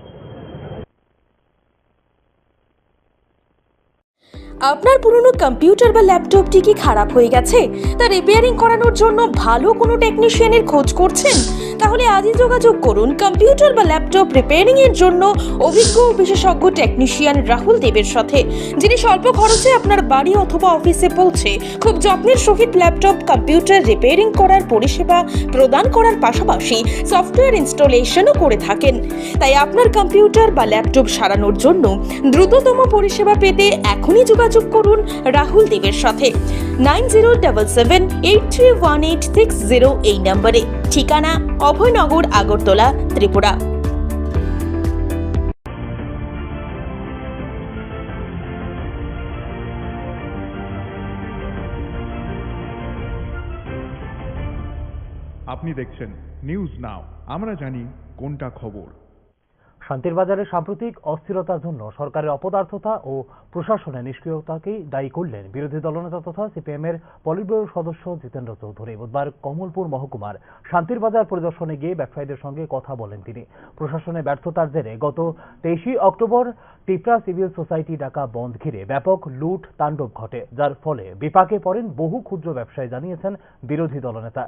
আপনার পুরনো কম্পিউটার বা ল্যাপটপটি কি খারাপ হয়ে গেছে? তা রিপেয়ারিং করানোর জন্য ভালো কোনো টেকনিশিয়ানের খোঁজ করছেন? তাহলে আজই যোগাযোগ করুন কম্পিউটার বা ল্যাপটপ রিপেয়ারিং এর জন্য অভিজ্ঞ ও বিশেষজ্ঞ টেকনিশিয়ান রাহুল দেবের সাথে, যিনি স্বল্প খরচে আপনার বাড়ি অথবা অফিসে পৌঁছে খুব যত্নের সহিত ল্যাপটপ কম্পিউটার রিপেয়ারিং করার পরিষেবা প্রদান করার পাশাপাশি সফটওয়্যার ইনস্টলেশনও করে থাকেন। তাই আপনার কম্পিউটার বা ল্যাপটপ সারানোর জন্য দ্রুততম পরিষেবা পেতে এখনই যোগাযোগ করুন রাহুল দেবের সাথে nine zero double seven eight three one eight six zero এই নম্বরে। ঠিকানা অভয়নগর, আগরতলা, ত্রিপুরা। আপনি দেখছেন নিউজ নাও, আমরা জানি কোনটা খবর। শান্তির বাজারে সাম্প্রতিক অস্থিরতার জন্য সরকারের অপদার্থতা ও প্রশাসনের নিষ্ক্রিয়তাকেই দায়ী করলেন বিরোধী দলনেতা তথা সিপিএম এর পলিটব্যুরো সদস্য জিতেন্দ্র চৌধুরী। বুধবার কমলপুর মহকুমার শান্তির বাজার পরিদর্শনে গিয়ে ব্যবসায়ীদের সঙ্গে কথা বলেন তিনি। প্রশাসনের ব্যর্থতার জেরে গত তেইশে অক্টোবর টিপ্রা সিভিল সোসাইটি ডাকা বন্ধ ঘিরে ব্যাপক লুট তাণ্ডব ঘটে, যার ফলে বিপাকে পড়েন বহু ক্ষুদ্র ব্যবসায়ী, জানিয়েছেন বিরোধী দলনেতা।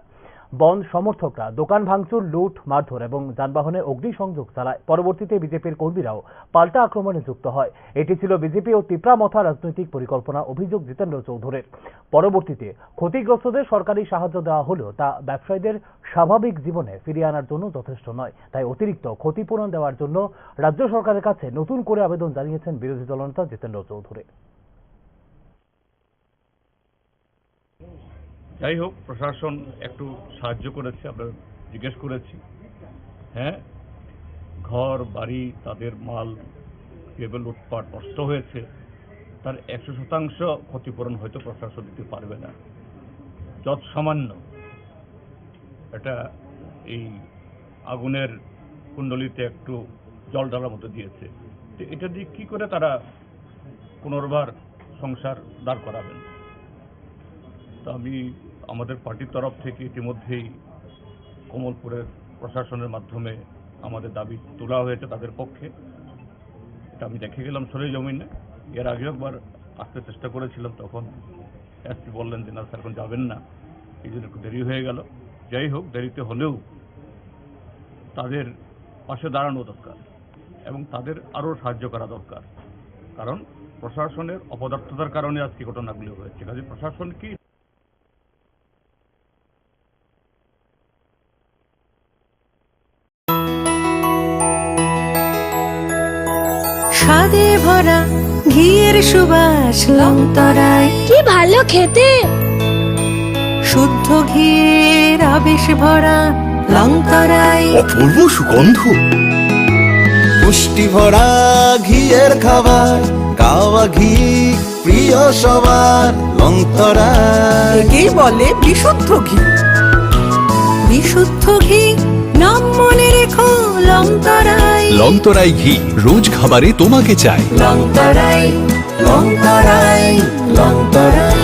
বন্ধ সমর্থকরা দোকান ভাঙচুর, লুট, মারধর এবং যানবাহনে অগ্নিসংযোগ চালায়। পরবর্তীতে বিজেপির কর্মীরাও পাল্টা আক্রমণে যুক্ত হয়। এটি ছিল বিজেপি ও তিপ্রা মথা রাজনৈতিক পরিকল্পনা, অভিযোগ জিতেন্দ্র চৌধুরীর। পরবর্তীতে ক্ষতিগ্রস্তদের সরকারি সাহায্য দেওয়া হলেও তা ব্যবসায়ীদের স্বাভাবিক জীবনে ফিরিয়ে আনার জন্য যথেষ্ট নয়। তাই অতিরিক্ত ক্ষতিপূরণ দেওয়ার জন্য রাজ্য সরকারের কাছে নতুন করে আবেদন জানিয়েছেন বিরোধী দলনেতা জিতেন্দ্র চৌধুরী। যাই হোক, প্রশাসন একটু সাহায্য করেছে, আমরা জিজ্ঞেস করেছি। হ্যাঁ, ঘর বাড়ি, তাদের মাল যেভাবে লুটপাট নষ্ট হয়েছে, তার একশো শতাংশ ক্ষতিপূরণ হয়তো প্রশাসন দিতে পারবে না। যৎসামান্য এটা এই আগুনের কুণ্ডলিতে একটু জল ঢালার মতো দিয়েছে। তো এটা দিয়ে কি করে তারা পুনর্বার সংসার দাঁড় করাবেন? তো আমি আমাদের পার্টির তরফ থেকে ইতিমধ্যেই কমলপুরের প্রশাসনের মাধ্যমে আমাদের দাবি তোলা হয়েছে তাদের পক্ষে। এটা আমি দেখে গেলাম সরেজমিনে। এর আগেও একবার আসতে চেষ্টা করেছিলাম, তখন এসপি বললেন যে না স্যার, এখন যাবেন না, এই জন্য একটু দেরি হয়ে গেল। যাই হোক, দেরিতে হলেও তাদের পাশে দাঁড়ানো দরকার এবং তাদের আরও সাহায্য করা দরকার, কারণ প্রশাসনের অপদার্থতার কারণে আজকে ঘটনাগুলি হয়েছে। কাজে প্রশাসন কি স্বাদে ভরা ঘিয়ের সুবাস লংতরাই। কি ভালো খেতে। শুদ্ধ ঘিয়ের আবেশ ভরা লংতরাই। অপূর্ব সুগন্ধ। পুষ্টি ভরা ঘিয়ের খাবার, কাওয়া ঘি প্রিয় সবার লংতরাই। একেই বলে বিশুদ্ধ ঘি। বিশুদ্ধ ঘি, নাম মনে রেখো লংতরাই। লংতরাই ঘি রোজ খাবারে তোমাকে চাই। লংতরাই, লংতরাই, লংতরাই।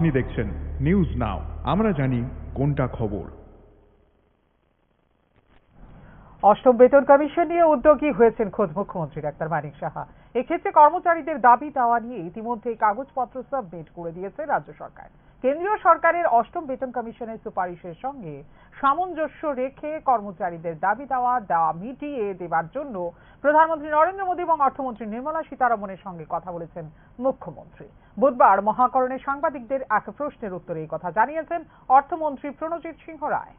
আপনি দেখছেন নিউজ নাও, আমরা জানি কোনটা খবর। অষ্টম বেতন কমিশন নিয়ে উদ্যোগী হয়েছেন খোদ মুখ্যমন্ত্রী ডাক্তার মানিক সাহা। এক্ষেত্রে কর্মচারীদের দাবি দাওয়া নিয়ে ইতিমধ্যেই কাগজপত্র সাবমিট করে দিয়েছে রাজ্য সরকার। কেন্দ্রীয় সরকারের অষ্টম বেতন কমিশনের সুপারিশের সঙ্গে সামঞ্জস্য রেখে কর্মচারীদের দাবি দাওয়া দাওয়া মিটিয়ে দেবার জন্য প্রধানমন্ত্রী নরেন্দ্র মোদী এবং অর্থমন্ত্রী নির্মলা সীতারমণের সঙ্গে কথা বলেছেন মুখ্যমন্ত্রী। বুধবার মহাকরণে সাংবাদিকদের এক প্রশ্নের উত্তরে এই কথা জানিয়েছেন অর্থমন্ত্রী প্রণজিৎ সিংহ রায়।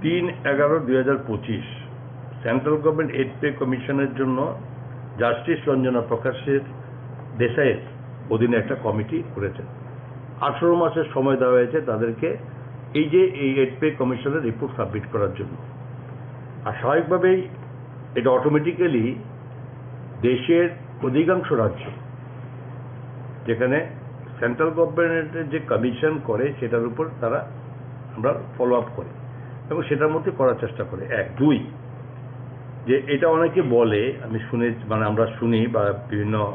তিন এগারো দুই হাজার পঁচিশ সেন্ট্রাল গভর্নমেন্ট এইট পে কমিশনের জন্য জাস্টিস রঞ্জনা প্রকাশের দেশাইয়ের অধীনে একটা কমিটি করেছেন। আঠারো মাসের সময় দেওয়া হয়েছে তাদেরকে এই যে এই এইট পে কমিশনের রিপোর্ট সাবমিট করার জন্য। আর স্বাভাবিকভাবেই এটা অটোমেটিক্যালি দেশের অধিকাংশ রাজ্য যেখানে সেন্ট্রাল গভর্নমেন্টের যে কমিশন করে সেটার উপর তারা আমরা ফলো আপ করি এবং সেটার মধ্যে করার চেষ্টা করি। এক। দুই, যে এটা অনেকে বলে, আমি শুনে, মানে আমরা শুনি বা বিভিন্ন উম,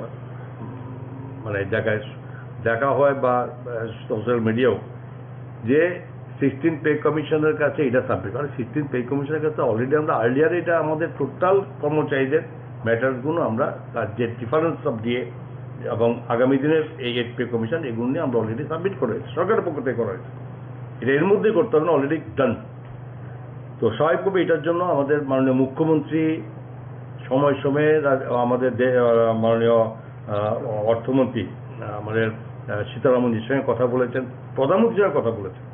মানে জায়গায় দেখা হয় বা সোশ্যাল মিডিয়াও, যে সিক্সটিন পে কমিশনের কাছে এটা সাবমিট, কারণ সিক্সটিন পে কমিশনের কাছে অলরেডি আমরা আর্লিয়ার এটা আমাদের টোটাল কর্মচারীদের ম্যাটারগুলো আমরা তার যে ডিফারেন্স অফ দিয়ে এবং আগামী দিনের এই এইট পে কমিশন এগুলো নিয়ে আমরা অলরেডি সাবমিট করে হয়েছে, সরকারের পক্ষ থেকে করা হয়েছে। এটা এর মধ্যেই করতে হবে না, অলরেডি ডান। তো স্বাভাবিকভাবে এটার জন্য আমাদের মাননীয় মুখ্যমন্ত্রী সময় সময়ে রা- আমাদের দে- আহ, মাননীয় আহ, অর্থমন্ত্রী আহ, আমাদের আহ, সীতারামনজির সঙ্গে কথা বলেছেন, প্রধানমন্ত্রীর সঙ্গে কথা বলেছেন।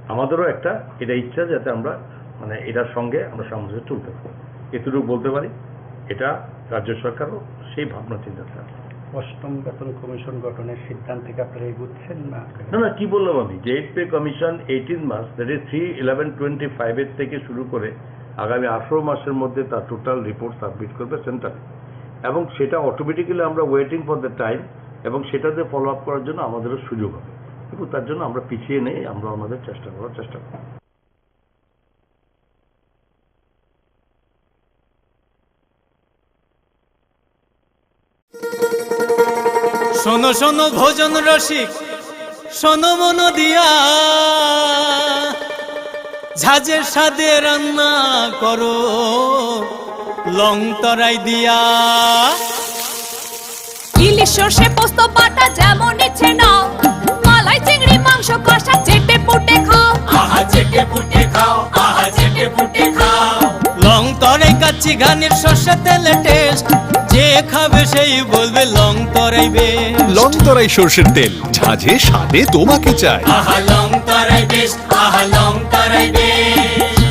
আমাদেরও একটা এটা ইচ্ছা যাতে আমরা মানে এটার সঙ্গে আমরা সামঞ্জস্য চলতে পারি, এতটুকু বলতে পারি। এটা রাজ্য সরকারও সেই ভাবনা চিন্তা থাকে। অষ্টম বেতন কমিশন গঠনের সিদ্ধান্তে কি আপনারা এগুচ্ছেন না? না না, কি বললাম আমি, যে এইট পে কমিশন এইটিন মাস, that is three eleven twenty five এর থেকে শুরু করে আগামী আঠারো মাসের মধ্যে তার টোটাল রিপোর্ট সাবমিট করবে সেন্টারে, এবং সেটা অটোমেটিক্যালি আমরা ওয়েটিং ফর দ্য টাইম এবং সেটাতে ফলো আপ করার জন্য আমাদেরও সুযোগ হবে, এবং তার জন্য আমরা পিছিয়ে নেই, আমরা আমাদের চেষ্টা করার চেষ্টা করব। শোনো শোনো ভোজন রসিক, শোনো মন দিয়া, ঝাঁঝের স্বাদে রান্না করো লং তরাই দিয়া। ইলিশ সর্ষে পোস্ত বাটা যেমন ইচ্ছে নাও, মালাই চিংড়ি মাংস কষা চেটে পুটে খাও। আহা চেটে পুটে খাও, আহা চেটে পুটে খাও। লং তরাই কাচ্চি ঘানির সর্ষে তেলে টেস্ট, যে খাবে সেই বলবে লং তরাই বেস্ট। লং তরাই সর্ষের তেল, ঝাঁঝে স্বাদে তোমাকে চাই। আহা লং তরাই বেস্ট, আহা লং তরাই বেস্ট।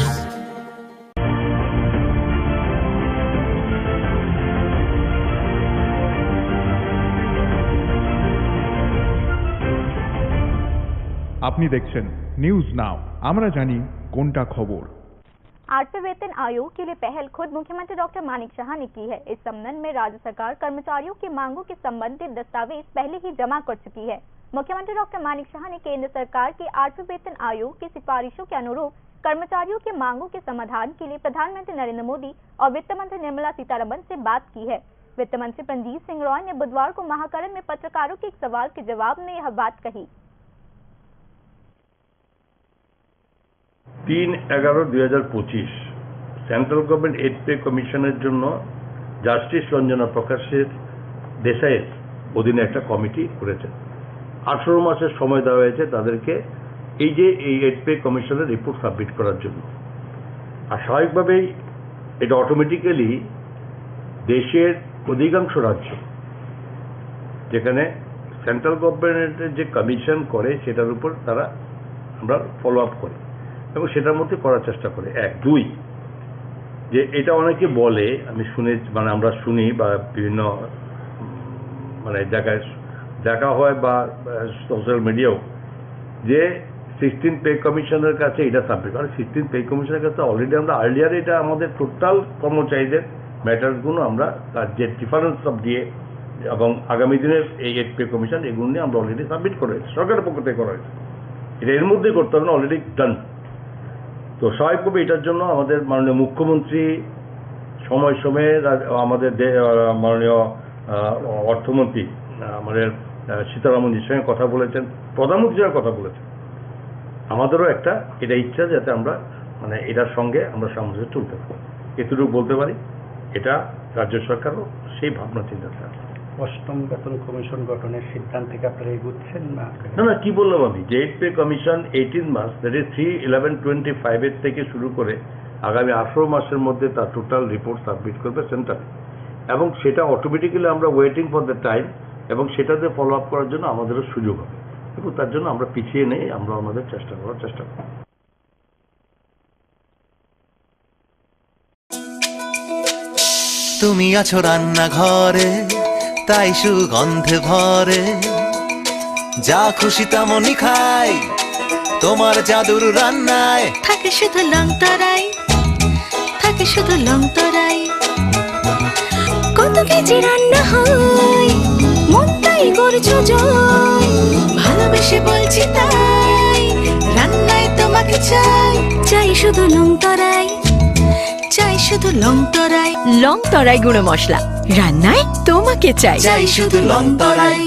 আপনি দেখছেন নিউজ নাও, আমরা জানি কোনটা খবর। आठवें वेतन आयोग के लिए पहल खुद मुख्यमंत्री डॉक्टर मानिक साहा ने की है। इस संबंध में राज्य सरकार कर्मचारियों की मांगों के संबंधित दस्तावेज पहले ही जमा कर चुकी है। मुख्यमंत्री डॉक्टर मानिक साहा ने केंद्र सरकार के आठवें वेतन आयोग की सिफारिशों के अनुरूप कर्मचारियों की मांगों के समाधान के लिए प्रधानमंत्री नरेंद्र मोदी और वित्त मंत्री निर्मला सीतारमण से बात की है। वित्त मंत्री प्रंजीत सिंह रॉय ने बुधवार को महाकरण में पत्रकारों के एक सवाल के जवाब में यह बात कही। তিন এগারো দুই হাজার পঁচিশ সেন্ট্রাল গভর্নমেন্ট এইট পে কমিশনের জন্য জাস্টিস রঞ্জনা প্রকাশের দেশাইয়ের অধীনে একটা কমিটি করেছেন। আঠারো মাসের সময় দেওয়া হয়েছে তাদেরকে এই যে এই এইট পে কমিশনের রিপোর্ট সাবমিট করার জন্য। আর স্বাভাবিকভাবেই এটা অটোমেটিক্যালি দেশের অধিকাংশ রাজ্য যেখানে সেন্ট্রাল গভর্নমেন্টের যে কমিশন করে সেটার উপর তারা আমরা ফলো আপ করি এবং সেটার মধ্যে করার চেষ্টা করি। এক। দুই, যে এটা অনেকে বলে, আমি শুনে, মানে আমরা শুনি বা বিভিন্ন উম, মানে জায়গায় দেখা হয় বা সোশ্যাল মিডিয়াও, যে সিক্সটিন পে কমিশনের কাছে এটা সাবমিট, কারণ সিক্সটিন পে কমিশনের কাছে অলরেডি আমরা আর্লিয়ার এটা আমাদের টোটাল কর্মচারীদের ম্যাটারগুলো আমরা তার যে ডিফারেন্স অফ দিয়ে এবং আগামী দিনের এই এইট পে কমিশন এগুলো নিয়ে আমরা অলরেডি সাবমিট করে হয়েছে, সরকারের পক্ষ থেকে করা হয়েছে। এটা এর মধ্যেই করতে হবে না, অলরেডি ডান। তো স্বাভাবিকভাবে এটার জন্য আমাদের মাননীয় মুখ্যমন্ত্রী সময় সময়ে রা- আমাদের দে- আহ, মাননীয় আহ, অর্থমন্ত্রী, আহ, আমাদের, আহ, সীতারামন জির সঙ্গে কথা বলেছেন, প্রধানমন্ত্রীর সঙ্গে কথা বলেছেন। আমাদেরও একটা এটা ইচ্ছা যাতে আমরা, মানে, এটার সঙ্গে আমরা সামঞ্জস্য তুলতে পারি। এতটুকু বলতে পারি, এটা রাজ্য সরকারও সেই ভাবনা চিন্তা থাকে। অষ্টম বেতন কমিশন গঠনের সিদ্ধান্তে কি আপনারা এগুচ্ছেন না? না, না, কি বললাম আমি, যে এইট পে কমিশন এইটিন মাস, that is three eleven twenty five এর থেকে শুরু করে আগামী আঠারো মাসের মধ্যে তার টোটাল রিপোর্ট সাবমিট করবে সেন্টারে, এবং সেটা অটোমেটিক্যালি আমরা ওয়েটিং ফর দ্য টাইম, এবং সেটাতে ফলো আপ করার জন্য আমাদেরও সুযোগ হবে, এবং তার জন্য আমরা পিছিয়ে নেই, আমরা আমাদের চেষ্টা করার চেষ্টা করব। তুমি আছো রান্নাঘরে, তাই সুগন্ধে ভরে। যা খুশি তেমনই খাই, তোমার জাদুর রান্নায়। থাকে শুধু লং তরাই, থাকে শুধু লং তরাই। কত কেজি রান্না হয়, মন তাই করছো জয়। ভালোবেসে বলছি তাই, রান্নায় তোমাকে চাই। চাই শুধু লং তরাই, চাই শুধু লং তরাই। লং তরাই গুঁড়ো মশলা, রান্নায় তোমাকে চাই। চাই শুধু লং তরাই।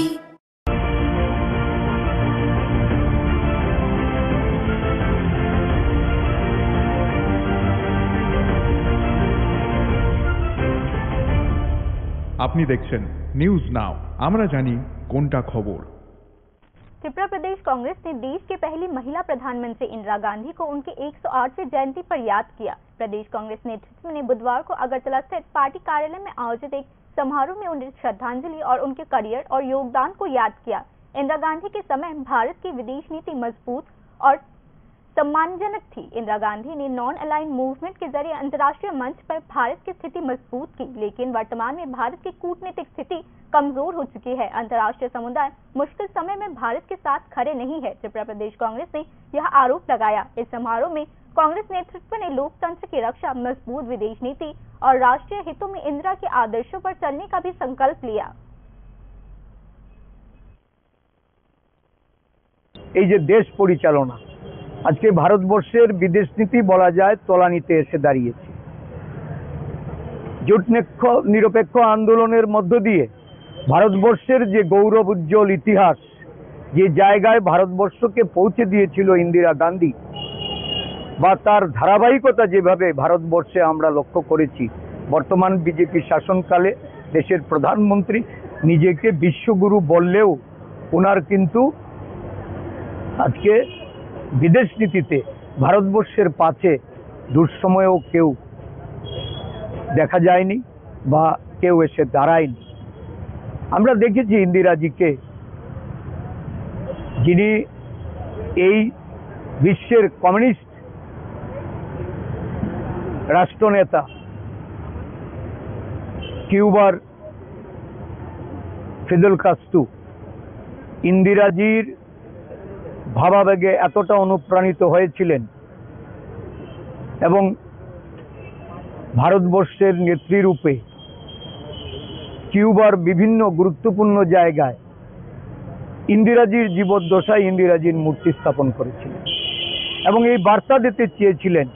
আপনি দেখছেন নিউজ নাও, আমরা জানি কোনটা খবর। त्रिपुरा प्रदेश कांग्रेस ने देश के पहली महिला प्रधानमंत्री इंदिरा गांधी को उनके एक सौ आठवीं जयंती पर याद किया। प्रदेश कांग्रेस नेतृत्व ने बुधवार को अगरतला स्थित पार्टी कार्यालय में आयोजित एक समारोह में उन्हें श्रद्धांजलि और उनके करियर और योगदान को याद किया। इंदिरा गांधी के समय भारत की विदेश नीति मजबूत और सम्मानजनक थी। इंदिरा गांधी ने नॉन अलाइंड मूवमेंट के जरिए अंतर्राष्ट्रीय मंच पर भारत की स्थिति मजबूत की, लेकिन वर्तमान में भारत की कूटनीतिक स्थिति कमजोर हो चुकी है। अंतर्राष्ट्रीय समुदाय मुश्किल समय में भारत के साथ खड़े नहीं है, त्रिपुरा प्रदेश कांग्रेस ने यह आरोप लगाया। इस समारोह में कांग्रेस नेतृत्व ने लोकतंत्र की रक्षा, मजबूत विदेश नीति और राष्ट्रीय हितों में इंदिरा के आदर्शों पर चलने का भी संकल्प लिया। এই যে দেশ পরিচালনা, আজকে ভারতবর্ষের বিদেশ নীতি বলা যায় তলানিতে এসে দাঁড়িয়েছে। জোট নিক্ষ-, নিরপেক্ষ আন্দোলনের মধ্য দিয়ে ভারতবর্ষের যে গৌরব উজ্জ্বল ইতিহাস, যে জায়গায় ভারতবর্ষকে পৌঁছে দিয়েছিল ইন্দিরা গান্ধী, বা তার ধারাবাহিকতা যেভাবে ভারতবর্ষে আমরা লক্ষ্য করেছি, বর্তমান বিজেপি শাসনকালে দেশের প্রধানমন্ত্রী নিজেকে বিশ্বগুরু বললেও ওনার কিন্তু আজকে বিদেশ নীতিতে ভারতবর্ষের পাশে দুঃসময়েও কেউ দেখা যায়নি বা কেউ এসে দাঁড়ায়নি। আমরা দেখেছি ইন্দিরাজিকে, যিনি এই বিশ্বের কমিউনিস্ট রাষ্ট্রনেতা কিউবার ফিদেল কাস্ত্রো ইন্দিরাজির ভাবাবেগে এতটা অনুপ্রাণিত হয়েছিলেন এবং ভারতবর্ষের নেত্রী রূপে কিউবার বিভিন্ন গুরুত্বপূর্ণ জায়গায় ইন্দিরাজির জীবদ্দশায় ইন্দিরাজির মূর্তি স্থাপন করেছিলেন এবং এই বার্তা দিতে চেয়েছিলেন।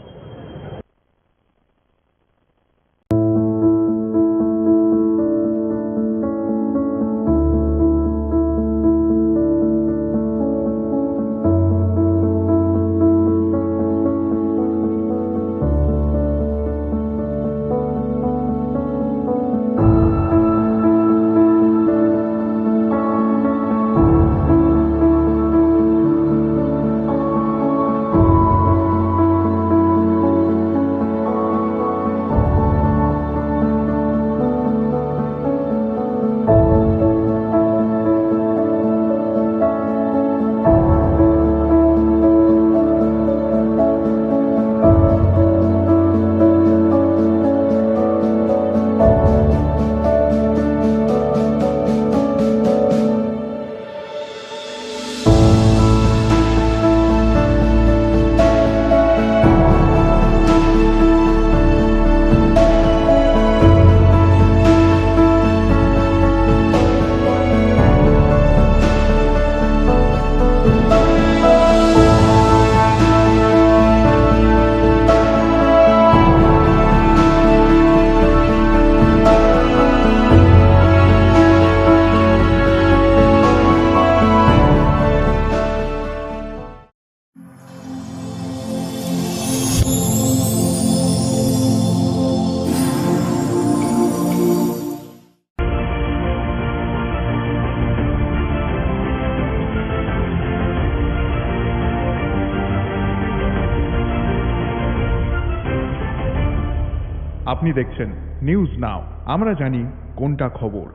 আপনি দেখছেন নিউজ নাও, আমরা জানি কোনটা খবর।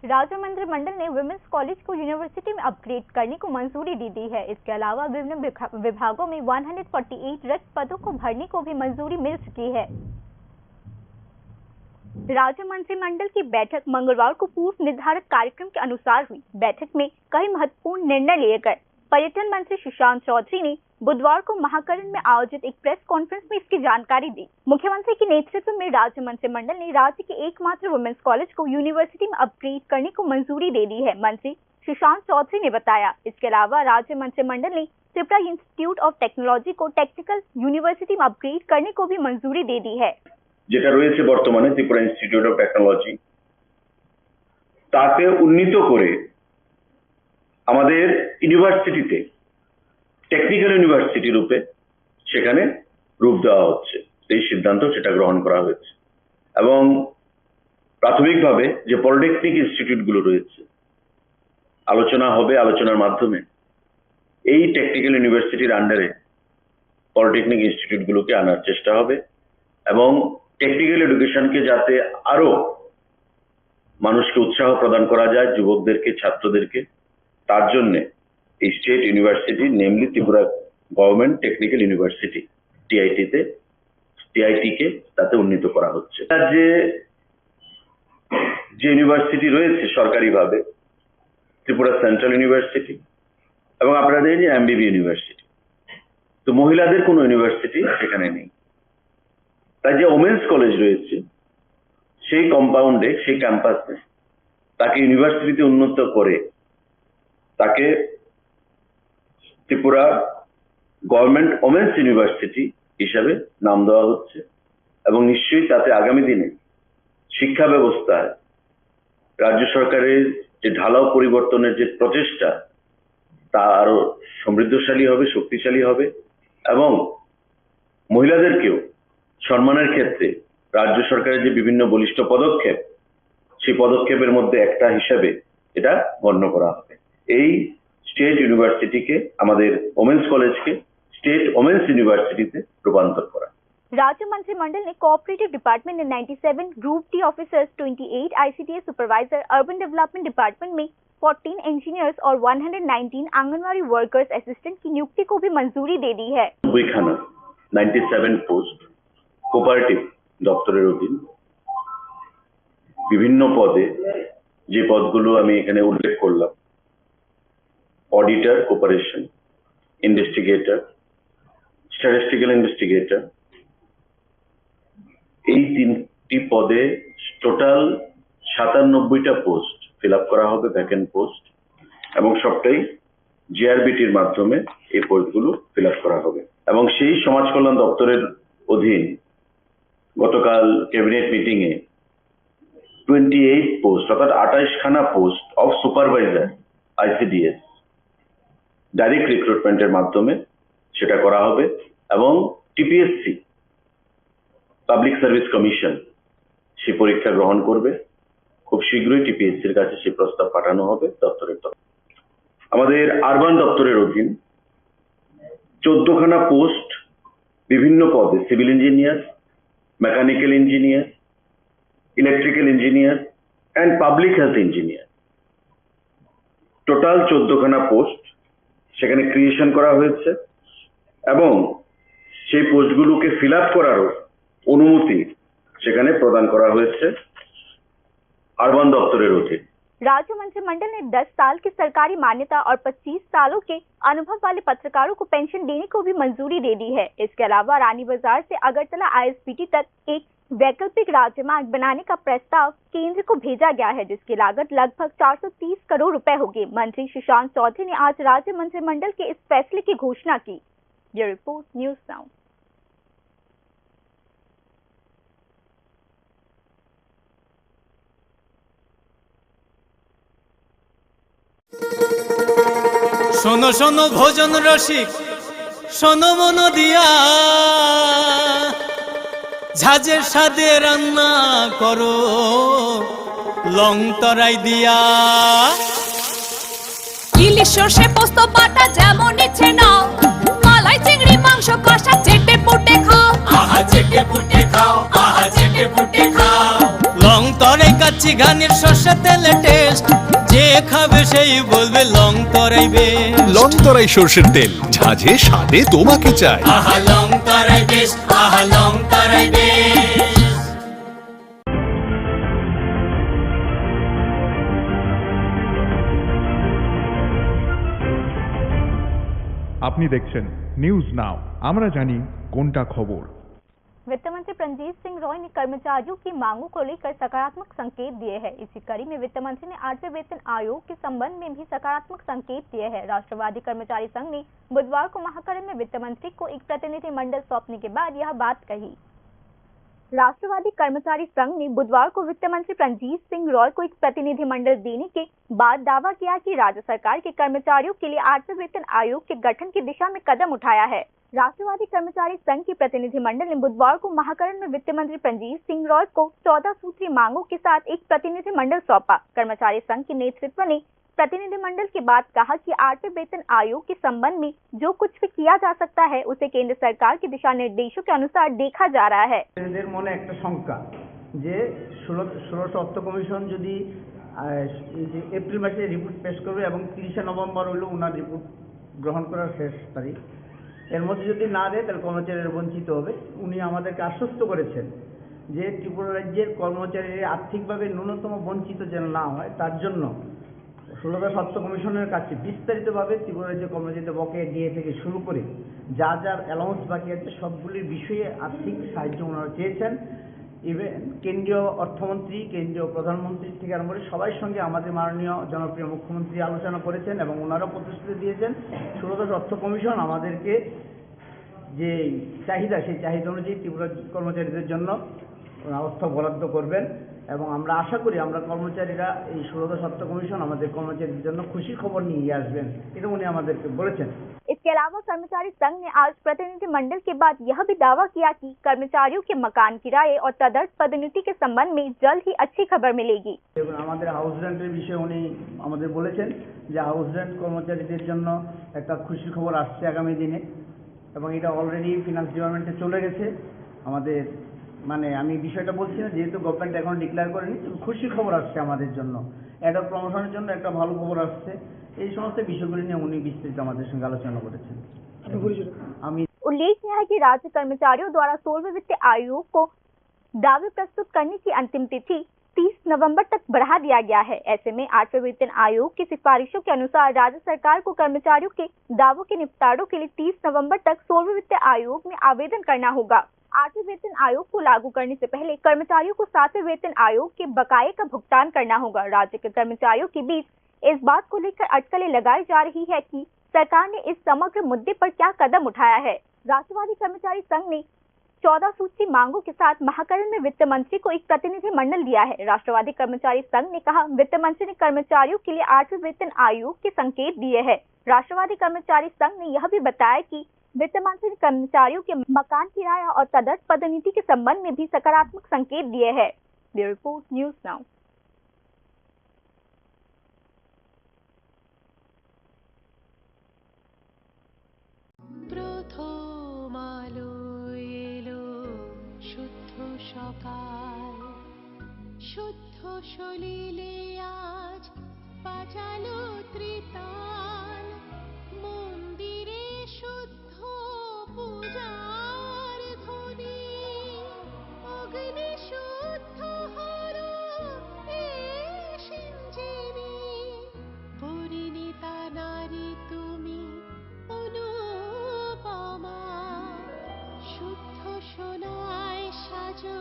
राज्य मंत्रिमंडल ने वुमेन्स कॉलेज को यूनिवर्सिटी में अपग्रेड करने को मंजूरी दे दी है। इसके अलावा विभिन्न विखा-, विभागों में एक सौ अड़तालीस रिक्त पदों को भरने को भी मंजूरी मिल चुकी है। राज्य मंत्रिमंडल की बैठक मंगलवार को पूर्व निर्धारित कार्यक्रम के अनुसार हुई। बैठक में कई महत्वपूर्ण निर्णय लिए गए। पर्यटन मंत्री सुशांत चौधरी ने बुधवार को महाकरण में आयोजित एक प्रेस कॉन्फ्रेंस में इसकी जानकारी दी। मुख्यमंत्री के नेतृत्व में राज्य मंत्रिमंडल ने राज्य के एकमात्र वुमेन्स कॉलेज को यूनिवर्सिटी में अपग्रेड करने को मंजूरी दे दी है, मंत्री सुशांत चौधरी ने बताया। इसके अलावा राज्य मंत्रिमंडल ने त्रिपुरा इंस्टीट्यूट ऑफ टेक्नोलॉजी को टेक्निकल यूनिवर्सिटी में अपग्रेड करने को भी मंजूरी दे दी है। যেটা রয়েছে বর্তমানে ত্রিপুরা ইনস্টিটিউট অফ টেকনোলজি, তাকে উন্নীত করে আমাদের ইউনিভার্সিটিতে টেকনিক্যাল ইউনিভার্সিটি রূপে সেখানে রূপ দেওয়া হচ্ছে। এই সিদ্ধান্ত সেটা গ্রহণ করা হয়েছে এবং প্রাথমিকভাবে যে পলিটেকনিক ইনস্টিটিউটগুলো রয়েছে, আলোচনা হবে, আলোচনার মাধ্যমে এই টেকনিক্যাল ইউনিভার্সিটির আন্ডারে পলিটেকনিক ইনস্টিটিউটগুলোকে আনার চেষ্টা হবে এবং টেকনিক্যাল এডুকেশনকে যাতে আরও মানুষকে উৎসাহ প্রদান করা যায়, যুবকদেরকে, ছাত্রদেরকে, তার জন্যে এই state university, namely Tripura government technical university, টিআইটিতে, টিআইটিকে তাতে উন্নীত করা হচ্ছে। রাজ্যে যে ইউনিভার্সিটি রয়েছে সরকারিভাবে, ত্রিপুরা সেন্ট্রাল ইউনিভার্সিটি এবং আপনারা জানেন যে এমবিবি ইউনিভার্সিটি, তো মহিলাদের কোনো ইউনিভার্সিটি সেখানে নেই। তাই যে ওমেন্স কলেজ রয়েছে, সেই কম্পাউন্ডে, সেই ক্যাম্পাসে তাকে ইউনিভার্সিটিতে উন্নীত করে তাকে ত্রিপুরা গভর্নমেন্ট ওমেন্স ইউনিভার্সিটি হিসাবে নাম দেওয়া হচ্ছে এবং নিশ্চয়ই তাতে আগামী দিনে শিক্ষা ব্যবস্থায় রাজ্য সরকারের যে ঢালাও পরিবর্তনের যে প্রচেষ্টা, তা আরো সমৃদ্ধশালী হবে, শক্তিশালী হবে এবং মহিলাদেরকেও সম্মানের ক্ষেত্রে রাজ্য সরকারের যে বিভিন্ন বলিষ্ঠ পদক্ষেপ, সেই পদক্ষেপের মধ্যে একটা হিসাবে এটা গণ্য করা হবে। এই স্টেট ইউনিভার্সিটিকে, আমাদের ওমেন্স কলেজকে স্টেট ওমেন্স ইউনিভার্সিটিতে রূপান্তর করা। राज्य मंत्रिमंडल ने कोऑपरेटिव डिपार्टमेंट में ninety seven group D officers, twenty eight ICDS supervisor, urban development department में फोर्टीन इंजीनियर्स और one hundred nineteen anganwadi workers assistant की नियुक्ति को भी मंजूरी दे दी है। নব্বইখানা, নাইনটি সেভেন পোস্ট, কোপারেটিভ দপ্তরের অধীন বিভিন্ন পদে, যে পদগুলো আমি এখানে উল্লেখ করলাম, auditor cooperation, investigator, statistical investigator, এই তিনটি পদে টোটাল সাতানব্বইটা পোস্ট ফিল আপ করা হবে, ভ্যাকেন্ট পোস্ট, এবং সবটাই জিআরবিটির মাধ্যমে এই পোস্টগুলো ফিল আপ করা হবে। এবং সেই সমাজ কল্যাণ দপ্তরের অধীন গতকাল ক্যাবিনেট মিটিংয়ে টোয়েন্টি এইট পোস্ট, অর্থাৎ আঠাশখানা post of supervisor ICDS direct রিক্রুটমেন্টের মাধ্যমে সেটা করা হবে এবং টিপিএসসি, পাবলিক সার্ভিস কমিশন, সেই পরীক্ষা গ্রহণ করবে। খুব শীঘ্রই টিপিএসসির কাছে সেই প্রস্তাব পাঠানো হবে দপ্তরের তরফ। আমাদের আরবান দপ্তরের অধীন চোদ্দখানা পোস্ট, বিভিন্ন পদে, civil engineer, mechanical engineer, electrical engineer and public health engineer, total চোদ্দখানা পোস্ট সেখানে ক্রিয়েশন করা হয়েছে এবং সেই পোস্টগুলোকে ফিল আপ করারও অনুমতি সেখানে প্রদান করা হয়েছে আরবান দপ্তরের অধীন। राज्य मंत्रिमंडल ने दस साल की सरकारी मान्यता और पच्चीस सालों के अनुभव वाले पत्रकारों को पेंशन देने को भी मंजूरी दे दी है। इसके अलावा रानी बाजार से अगरतला आईएसबीटी तक एक वैकल्पिक राजमार्ग बनाने का प्रस्ताव केंद्र को भेजा गया है, जिसकी लागत लगभग चार सौ तीस करोड़ रुपए होगी। मंत्री सुशांत चौधरी ने आज राज्य मंत्रिमंडल के इस फैसले की घोषणा की। ये रिपोर्ट न्यूज़ नाउ। শোনো শোনো ভোজন রসিক, শোনো মন দিয়া, ঝাঁঝের স্বাদে রান্না করো লং তরাই দিয়া। ইলিশ সর্ষে পোস্ত বাটা যেমন ইচ্ছে নাও, মালাই চিংড়ি মাংস কষা চেটে পুটে খাও। আহা চেটে পুটে খাও, আহা চিগানির সর্ষে তেলে টেস্ট, যে খাবে সেই বলবে লং তরাই বেস্ট। লং তরাই সর্ষের তেল, ঝাঁঝে স্বাদে তোমাকে চাই। আহা, লং তরাই বেস্ট, আহা, লং তরাই বেস্ট। আপনি দেখছেন নিউজ নাও, আমরা জানি কোনটা খবর। वित्त मंत्री प्रंजीत सिंह रॉय ने कर्मचारियों की मांगों को लेकर सकारात्मक संकेत दिए हैं। इसी कड़ी में वित्त मंत्री ने आठवें वेतन आयोग के संबंध में भी सकारात्मक संकेत दिए हैं। राष्ट्रवादी कर्मचारी संघ ने बुधवार को महाकरण में वित्त मंत्री को एक प्रतिनिधिमंडल सौंपने के बाद यह बात कही। राष्ट्रवादी कर्मचारी संघ ने बुधवार को वित्त मंत्री प्रंजीत सिंह रॉय को एक प्रतिनिधिमंडल देने के बाद दावा किया कि राज्य सरकार के कर्मचारियों के लिए आठवें वेतन आयोग के गठन की दिशा में कदम उठाया है। राष्ट्रवादी कर्मचारी संघ के प्रतिनिधिमंडल ने बुधवार को महाकरण में वित्त मंत्री प्रंजीत सिंह रॉय को चौदह सूत्री मांगों के साथ एक प्रतिनिधिमंडल सौंपा। कर्मचारी संघ के नेतृत्व ने प्रतिनिधिमंडल के बाद कहा कि आठवें वेतन आयोग के संबंध में जो कुछ भी किया जा सकता है, उसे केंद्र सरकार के दिशा निर्देशों के अनुसार देखा जा रहा है। এদের মনে একটা শঙ্কা যে ষোলো ষোলোশো অর্থ কমিশন যদি আহ, এই যে এপ্রিল মাসে রিপোর্ট পেশ করবে এবং তিরিশে নভেম্বর হলো ওনার রিপোর্ট গ্রহণ করার শেষ তারিখ। এর মধ্যে যদি না দেয়, তাহলে কর্মচারীরা বঞ্চিত হবে। উনি আমাদেরকে আশ্বস্ত করেছেন যে ত্রিপুরা রাজ্যের কর্মচারীরা আর্থিকভাবে ন্যূনতম বঞ্চিত যেন না হয়, তার জন্য ষোলোদশ অর্থ কমিশনের কাছে বিস্তারিতভাবে ত্রিপুরা রাজ্যের কর্মচারীদের বকেয়া ডিএ থেকে শুরু করে যা যার অ্যালাউন্স বাকি আছে, সবগুলির বিষয়ে আর্থিক সাহায্য ওনারা চেয়েছেন। ইভেন কেন্দ্রীয় অর্থমন্ত্রী, কেন্দ্রীয় প্রধানমন্ত্রী থেকে আরম্ভ করে সবার সঙ্গে আমাদের মাননীয় জনপ্রিয় মুখ্যমন্ত্রী আলোচনা করেছেন এবং ওনারা প্রতিশ্রুতি দিয়েছেন ষোলোদশ অর্থ কমিশন আমাদেরকে যে চাহিদা, সেই চাহিদা অনুযায়ী ত্রিপুরা কর্মচারীদের জন্য অর্থ বরাদ্দ করবেন এবং আমরা আশা করি আমরা কর্মচারীরা এই ষোলোদশ অর্থ কমিশন আমাদের কর্মচারীদের জন্য খুশি খবর নিয়ে আসবেন, এটা উনি আমাদেরকে বলেছেন। इसके अलावा कर्मचारी संघ ने आज प्रतिनिधिमंडल के बाद यह भी दावा किया कि कर्मचारियों के मकान किराए और तदर्थ पदोन्नति के संबंध में जल्द ही अच्छी खबर मिलेगी। এবং আমাদের হাউস রেন্টের বিষয়ে উনি আমাদের বলেছেন যে হাউস রেন্ট কর্মচারীদের জন্য একটা খুশি খবর আসছে আগামী দিনে, এবং এটা অলরেডি ফিনান্স ডিপার্টমেন্টে চলে গেছে। আমাদের মানে আমি বিষয়টা বলছি না, যেহেতু গভর্নমেন্ট এখন ডিক্লেয়ার করেনি, তবে খুশি খবর আসছে আমাদের জন্য, অ্যাডহক প্রমোশনের জন্য একটা ভালো খবর আসছে। এই সমস্ত বিষয়গুলি নিয়ে উনি বিস্তারিত আমাদের সঙ্গে আলোচনা করেছেন। আমি उल्लेखनीय है कि राज्य कर्मचारियों द्वारा सोलहवें वित्त आयोग को दावे प्रस्तुत करने की अंतिम तिथि तीस नवंबर तक बढ़ा दिया गया है। ऐसे में आठवें वेतन आयोग की सिफारिशों के अनुसार राज्य सरकार को कर्मचारियों के दावों के निपटारों के लिए तीस नवंबर तक सोलहवें वित्त आयोग में आवेदन करना होगा। आठवें वेतन आयोग को लागू करने से पहले कर्मचारियों को सातवें वेतन आयोग के बकाये का भुगतान करना होगा। राज्य के कर्मचारियों के बीच इस बात को लेकर अटकलें लगाई जा रही है कि सरकार ने इस समग्र मुद्दे पर क्या कदम उठाया है। राष्ट्रवादी कर्मचारी संघ ने चौदह सूत्री मांगों के साथ महाकरण में वित्त मंत्री को एक प्रतिनिधि मंडल दिया है। राष्ट्रवादी कर्मचारी संघ ने कहा, वित्त मंत्री ने कर्मचारियों के लिए आठवें वेतन आयोग के संकेत दिए हैं। राष्ट्रवादी कर्मचारी संघ ने यह भी बताया कि वित्त मंत्री ने कर्मचारियों के मकान किराया और तदर्थ पदोन्नति के संबंध में भी सकारात्मक संकेत दिए हैं। Bureau report, news now. প্রথম আলো এলো শুদ্ধ সকাল, শুদ্ধ সলিলে আজ বাজালো ত্রিতাল। মন্দিরে শুদ্ধ পূজার ধ্বনি, অগ্নি শুদ্ধ হলো এ সিঞ্জীবী। পরিণীতা নারী তুমি অনুপমা, শুদ্ধ সোনায় সাজো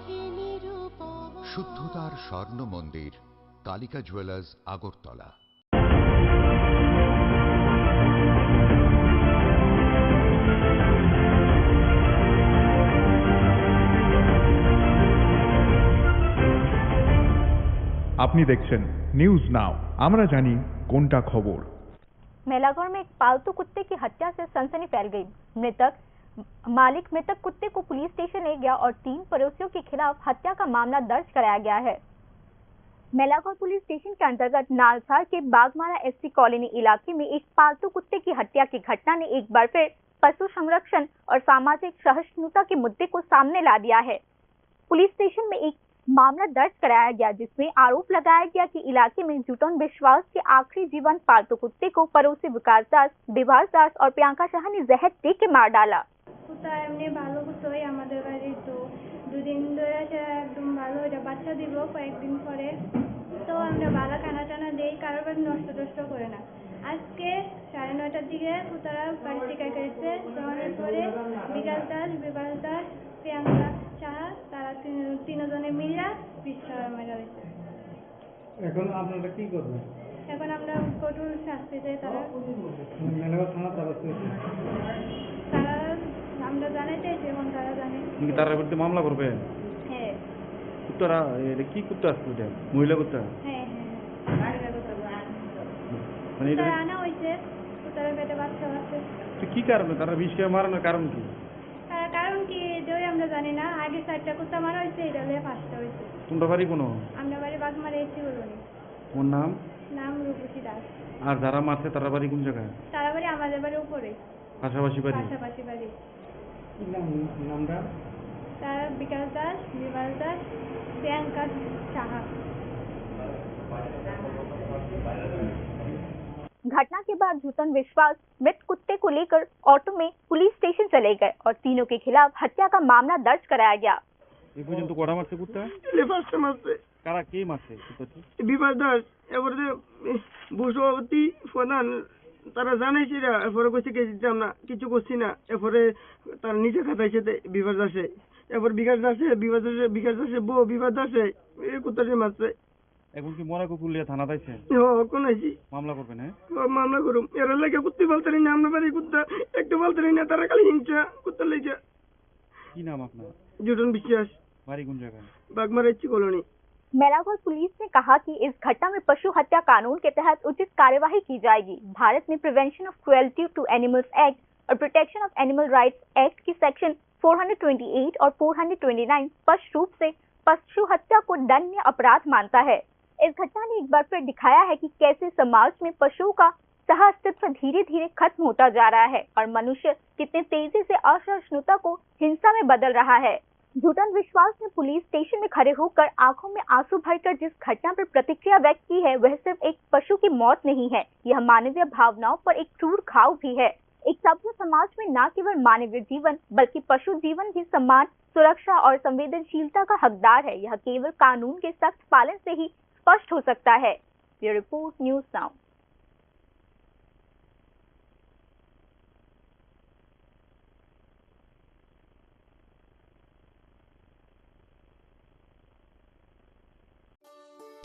হে নিরুপমা। শুদ্ধতার স্বর্ণ মন্দির, কালিকা জুয়েলার্স, আগরতলা। আপনি দেখছেন নিউজ নাও, আমরা জানি কোনটা খবর। मेलाघर में एक पालतू कुत्ते की हत्या से सनसनी फैल गई। मृतक मालिक मृतक कुत्ते को पुलिस स्टेशन ले गया और तीन पड़ोसियों के खिलाफ हत्या का मामला दर्ज कराया गया है। मेलाघर पुलिस स्टेशन के अंतर्गत नालसार के बागमारा एससी कॉलोनी इलाके में एक पालतू कुत्ते की हत्या की घटना ने एक बार फिर पशु संरक्षण और सामाजिक सहिष्णुता के मुद्दे को सामने ला दिया है। पुलिस स्टेशन में एक मामला दर्ज कराया गया, जिसमें आरोप लगाया गया कि इलाके में जुटन विश्वास के आखिरी जीवंत पालतू कुत्ते को पड़ोसी विकास दास, विभास दास और प्रियंका शाह ने जहर दे के मार डाला। কুত্তা এমনি ভালো কুত্তাই আমাদের বাড়ি, তো দুদিন ধরে সে একদম ভালো, এটা বাচ্চা দিব কয়েকদিন পরে। তো আমরা ভালো খানা টানা দেই, কারোর বাড়ি নষ্ট টষ্ট করে না। আজকে সাড়ে নয়টার দিকে কুত্তারা বাড়ি থেকে গেছে, যাওয়ার পরে বিকাশ দাস, বিভাস দাস, প্রিয়াঙ্কা সাহা, তারা তিন, তিনজনে মিলে বিষ খাওয়া মারা হয়েছে। এখন আপনারা কি করবেন? এখন আমরা কঠোর শাস্তি চাই তারা। মানে মেলাঘর থানা তারা তো তারা, আমরা জানাই চাইছি, এখন তারা জানে। তুমি কি তার বিরুদ্ধে মামলা করবে? হ্যাঁ। কুত্তারা, এটা কি কুত্তা আসছে এটা? মহিলা কুত্তা? হ্যাঁ, হ্যাঁ, হ্যাঁ। মানে এটা তারা আনা হয়েছে, তো তারা পেটে বাচ্চা আছে। তো কি কারণে তারা বিষ খেয়ে মারানোর কারণ কি? তারা কারণ কি, এটাই আমরা জানি না। আগে চারটা কুত্তা মারা হয়েছে, এটা হলে পাঁচটা হয়েছে। তোমরা বাড়ি কোনো? আমরা বাড়ি বাগমারা এসি কলোনি। তোমার নাম? নাম রূপসী দাস। আর যারা মারছে তারা বাড়ি কোন জায়গায়? তারা বাড়ি আমাদের বাড়ি উপরে। পাশাপাশি বাড়ি? পাশাপাশি বাড়ি। কি নাম, নামটা? তারা বিকাশ দাস, বিভাস দাস, প্রিয়াঙ্কা সাহা। घटना के बाद जुटन विश्वास मृत कुत्ते को लेकर ऑटो में पुलिस स्टेशन चले गए और तीनों के खिलाफ हत्या का मामला दर्ज कराया गया। এই পর্যন্ত কটা মারছে কুত্তা? এলে পাঁচটা মারছে। কারা, কে মারছে কুত্তাটি? বিভাস দাস, এবারে যে, এ, ভূসভাপতি প্রধান, তারা জানাইছে এরা, এরপরে কইছে কে দিতাম না, কিছু করছি না, এরপরে তারা নিজে খাতাইছে তে বিভাস দাসে, এরপর বিকাশ দাসে, বিভাস দাসে, বিকাশ দাসে বউ, বিভাস দাসে, এ কুত্তাটি মারছে। এখন কি মরা কুকুর লিয়ে থানা দাইছে? হ, কোন আইছি? মামলা করবেন, হ্যাঁ? হ, মামলা করুম। এরা লাগে কুত্তি ফালতারি না, আমরা বাড়ি কুত্তা, একটু ফালতারি না, তারা খালি হিংসা, কুত্তা লেগে। কি নাম আপনার? জুটন বিশ্বাস। বাড়ি কোন জায়গায়? Bagmara AC colony. मेलाघर पुलिस ने कहा कि इस घटना में पशु हत्या कानून के तहत उचित कार्यवाही की जाएगी। भारत में prevention of cruelty to animals act और protection of animal rights act की section four hundred twenty eight और फ़ोर हंड्रेड ट्वेंटी नाइन स्पष्ट रूप से पशु हत्या को दंडनीय अपराध मानता है। इस घटना ने एक बार फिर दिखाया है कि कैसे समाज में पशुओं का सह अस्तित्व धीरे धीरे खत्म होता जा रहा है और मनुष्य कितने तेजी से असहिष्णुता को हिंसा में बदल रहा है। झूठन विश्वास ने पुलिस स्टेशन में खड़े होकर आंखों में आंसू भरकर जिस घटना पर प्रतिक्रिया व्यक्त की है, वह सिर्फ एक पशु की मौत नहीं है, यह मानवीय भावनाओं पर एक क्रूर घाव भी है। एक सभ्य समाज में न केवल मानवीय जीवन, बल्कि पशु जीवन भी सम्मान, सुरक्षा और संवेदनशीलता का हकदार है। यह केवल कानून के सख्त पालन से ही स्पष्ट हो सकता है। Bureau report, news now.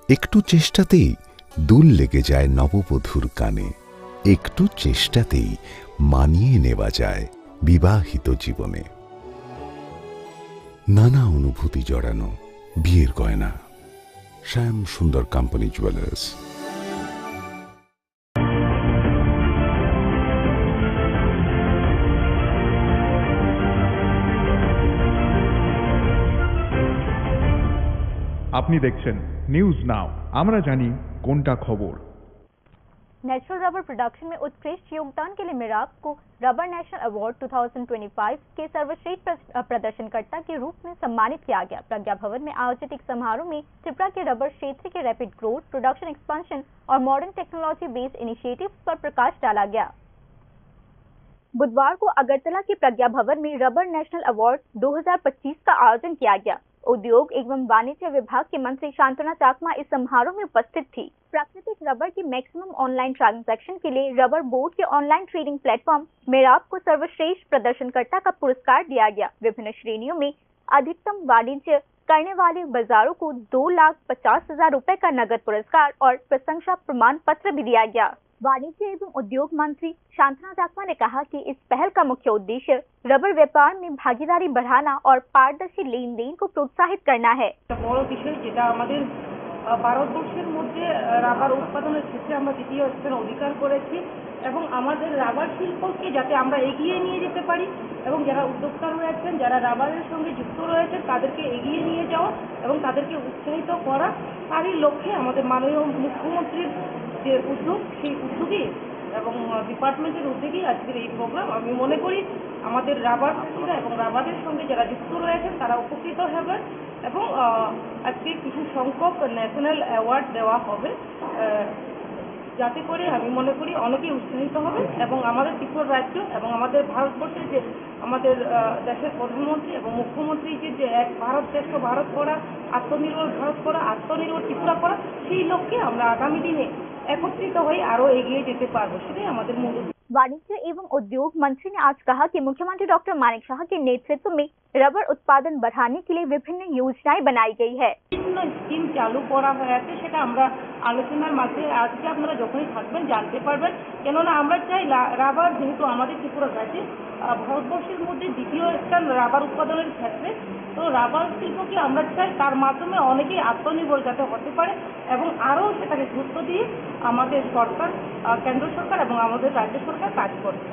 একটু চেষ্টাতেই দুল লেগে যায় নববধূর কানে, একটু চেষ্টাতেই মানিয়ে নেওয়া যায় বিবাহিত জীবনে। নানা অনুভূতি জড়ানো বিয়ের গয়না। শ্যাম সুন্দর কোম্পানি জুয়েলার্স। আপনি দেখছেন নিউজ নাও, আমরা জানি কোনটা খবর। नेचुरल रबर प्रोडक्शन में उत्कृष्ट योगदान के लिए मेराब को rubber national award two thousand twenty five के सर्वश्रेष्ठ प्र-, प्रदर्शनकर्ता के रूप में सम्मानित किया गया। प्रज्ञा भवन में आयोजित एक समारोह में त्रिपुरा के रबर क्षेत्र के रैपिड ग्रोथ, प्रोडक्शन एक्सपेंशन और मॉडर्न टेक्नोलॉजी बेस्ड इनिशिएटिव्स पर प्रकाश डाला गया। बुधवार को अगरतला के प्रज्ञा भवन में रबर नेशनल अवार्ड दो हज़ार पच्चीस का आयोजन किया गया। उद्योग एवं वाणिज्य विभाग के मंत्री शांतना चाकमा इस समारोह में उपस्थित थी। प्राकृतिक रबर के मैक्सिमम ऑनलाइन ट्रांजैक्शन के लिए रबर बोर्ड के ऑनलाइन ट्रेडिंग प्लेटफॉर्म मेराब को सर्वश्रेष्ठ प्रदर्शनकर्ता का पुरस्कार दिया गया। विभिन्न श्रेणियों में अधिकतम वाणिज्य करने वाले बाजारों को दो लाख पचास हजार रुपए का नगद पुरस्कार और प्रशंसा प्रमाण पत्र भी दिया गया। वाणिज्य एवं उद्योग मंत्री शांतना चाकमा ने कहा कि इस पहल का मुख्य उद्देश्य रबर व्यापार में भागीदारी बढ़ाना और पारदर्शी लेन देन को प्रोत्साहित करना है। একটা বড় বিষয়, যেটা আমাদের, আহ, ভারতবর্ষের মধ্যে, আহ, রাবার উৎপাদনের ক্ষেত্রে আমরা দ্বিতীয় স্থান অধিকার করেছি এবং আমাদের রাবার শিল্পকে যাতে আমরা এগিয়ে নিয়ে যেতে পারি এবং যারা উদ্যোক্তা রয়েছেন, যারা রাবারের সঙ্গে যুক্ত রয়েছেন, তাদেরকে এগিয়ে নিয়ে যাওয়া এবং তাদেরকে উৎসাহিত করা, তারই লক্ষ্যে আমাদের মাননীয় মুখ্যমন্ত্রীর যে উদ্যোগ, সেই উদ্যোগই এবং ডিপার্টমেন্টের উদ্যোগেই আজকের এই প্রোগ্রাম। আমি মনে করি আমাদের রাবার চাষিরা এবং রাবারের সঙ্গে যারা যুক্ত রয়েছেন তারা উপকৃত হবেন এবং আহ, আজকে কিছু সংখ্যক ন্যাশনাল অ্যাওয়ার্ড দেওয়া হবে, আহ, যাতে করে আমি মনে করি অনেকেই উৎসাহিত হবে এবং আমাদের ত্রিপুরা রাজ্য এবং আমাদের ভারতবর্ষের যে আমাদের আহ, দেশের প্রধানমন্ত্রী এবং মুখ্যমন্ত্রী যে যে এক ভারত শ্রেষ্ঠ ভারত করা, আত্মনির্ভর ভারত করা, আত্মনির্ভর ত্রিপুরা করা, সেই লক্ষ্যে আমরা আগামী দিনে একত্রিত হয়ে আরও এগিয়ে যেতে পারবো, সেটাই আমাদের মূল উদ্দেশ্য। वाणिज्य एवं उद्योग मंत्री ने आज कहा कि मुख्यमंत्री डॉक्टर मानिक साहा के नेतृत्व में रबर उत्पादन बढ़ाने के लिए विभिन्न योजनाएं बनाई गई है। বিভিন্ন স্কিম চালু করা হয়ে আছে, সেটা আমরা আলোচনার মাঝে আজকে আপনারা যখনই থাকবেন জানতে পারবেন। কেননা আমরা চাই লা-, রাবার যেহেতু আমাদের ত্রিপুরা রাজ্যে, আহ, ভারতবর্ষের মধ্যে দ্বিতীয় স্থান রাবার উৎপাদনের ক্ষেত্রে, তো রাবার শিল্পকে আমরা চাই তার মাধ্যমে অনেকেই আত্মনির্ভর যাতে হতে পারে এবং আরও সেটাকে গুরুত্ব দিয়ে আমাদের সরকার, আহ, কেন্দ্র সরকার এবং আমাদের রাজ্য সরকার কাজ করছে।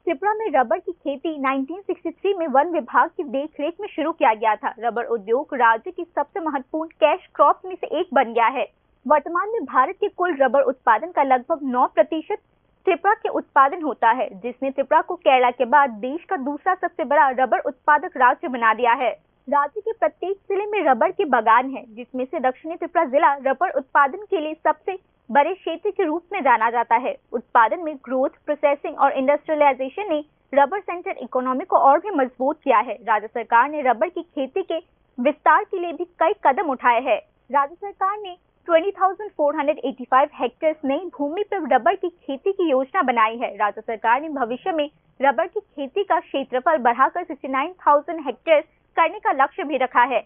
त्रिपुरा में रबर की खेती नाइनटीन सिक्सटी थ्री में वन विभाग की देखरेख में शुरू किया गया था। रबर उद्योग राज्य की सबसे महत्वपूर्ण कैश क्रॉप में से एक बन गया है। वर्तमान में भारत के कुल रबर उत्पादन का लगभग नौ प्रतिशत त्रिपुरा के उत्पादन होता है, जिसने त्रिपुरा को केरला के बाद देश का दूसरा सबसे बड़ा रबर उत्पादक राज्य बना दिया है। राज्य के प्रत्येक जिले में रबर के बागान हैं, जिसमें से दक्षिणी त्रिपुरा जिला रबर उत्पादन के लिए सबसे बड़े क्षेत्र के रूप में जाना जाता है। उत्पादन में ग्रोथ, प्रोसेसिंग और इंडस्ट्रियलाइजेशन ने रबर सेंटर इकोनॉमी को और भी मजबूत किया है। राज्य सरकार ने रबर की खेती के विस्तार के लिए भी कई कदम उठाए हैं। राज्य सरकार ने twenty thousand four hundred eighty five hectares नई भूमि पर रबर की खेती की योजना बनाई है। राज्य सरकार ने भविष्य में रबर की खेती का क्षेत्रफल बढ़ाकर सिक्सटी नाइन थाउजेंड हेक्टेयर्स करने का लक्ष्य भी रखा है।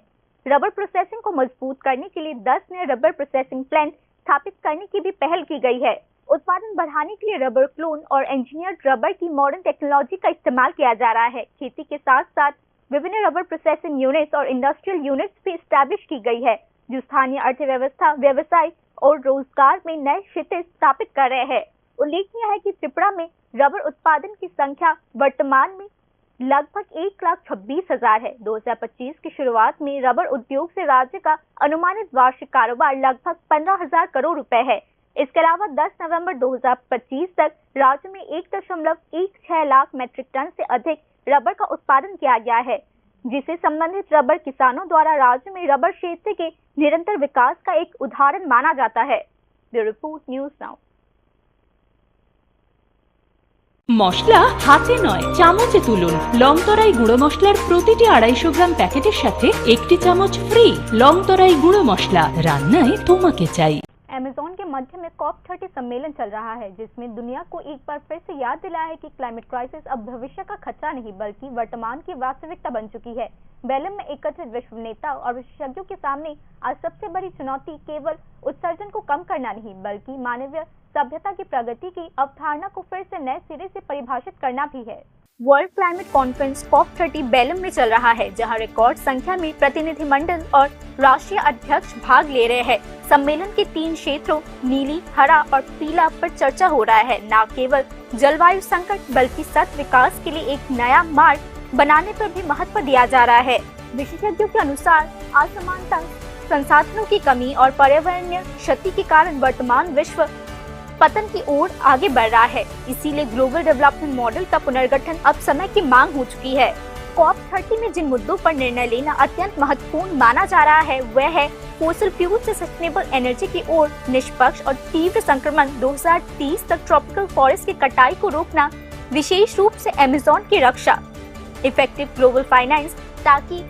रबर प्रोसेसिंग को मजबूत करने के लिए दस नए रबर प्रोसेसिंग प्लांट स्थापित करने की भी पहल की गई है। उत्पादन बढ़ाने के लिए रबर क्लोन और इंजीनियर्ड रबर की मॉडर्न टेक्नोलॉजी का इस्तेमाल किया जा रहा है। खेती के साथ साथ विभिन्न रबर प्रोसेसिंग यूनिट्स और इंडस्ट्रियल यूनिट्स भी एस्टैब्लिश की गई है, जो स्थानीय अर्थव्यवस्था, व्यवसाय और रोजगार में नए क्षेत्र स्थापित कर रहे हैं। उल्लेखनीय है कि त्रिपुरा में रबर उत्पादन की संख्या वर्तमान में लगभग एक लाख छब्बीस हजार है। दो हज़ार पच्चीस की शुरुआत में रबर उद्योग से राज्य का अनुमानित वार्षिक कारोबार लगभग पन्द्रह हज़ार करोड़ रुपए है। इसके अलावा दस नवंबर दो हज़ार पच्चीस तक राज्य में एक दशमलव एक छह लाख मीट्रिक टन से अधिक रबर का उत्पादन किया गया है, जिसे संबंधित रबर किसानों द्वारा राज्य में रबर क्षेत्र के निरंतर विकास का एक उदाहरण माना जाता है। Bureau report, news now. মশলা হাতে নয়, চামচে তুলুন। লংতরাই গুঁড়ো মশলার প্রতিটি আড়াইশো গ্রাম প্যাকেটের সাথে একটি চামচ ফ্রি। লংতরাই গুঁড়ো মশলা, রান্নায় তোমাকে চাই। अमेज़न के मध्य में कॉप थर्टी सम्मेलन चल रहा है, जिसमें दुनिया को एक बार फिर से याद दिलाया है कि क्लाइमेट क्राइसिस अब भविष्य का खतरा नहीं, बल्कि वर्तमान की वास्तविकता बन चुकी है। बेलम में एकत्रित विश्व नेता और विशेषज्ञों के सामने आज सबसे बड़ी चुनौती केवल उत्सर्जन को कम करना नहीं, बल्कि मानवीय सभ्यता की प्रगति की अवधारणा को फिर से नए सिरे से परिभाषित करना भी है। World climate conference COP thirty Belem में चल रहा है, जहां रिकॉर्ड संख्या में प्रतिनिधिमंडल और राष्ट्रीय अध्यक्ष भाग ले रहे हैं। सम्मेलन के तीन क्षेत्रों नीली, हरा और पीला पर चर्चा हो रहा है। न केवल जलवायु संकट, बल्कि सतत विकास के लिए एक नया मार्ग बनाने पर भी महत्व दिया जा रहा है। विशेषज्ञों के अनुसार, असमानता, संसाधनों की कमी और पर्यावरणीय क्षति के कारण वर्तमान विश्व पतन की ओर आगे बढ़ रहा है। इसीलिए ग्लोबल डेवलपमेंट मॉडल का पुनर्गठन अब समय की मांग हो चुकी है। कॉप थर्टी में जिन मुद्दों पर निर्णय लेना अत्यंत महत्वपूर्ण माना जा रहा है, वह है फोसिल फ्यूल से सस्टेनेबल एनर्जी की ओर निष्पक्ष और तीव्र संक्रमण, दो हज़ार तीस तक ट्रॉपिकल फॉरेस्ट की कटाई को रोकना, विशेष रूप से अमेज़न की रक्षा, इफेक्टिव ग्लोबल फाइनेंस, ताकि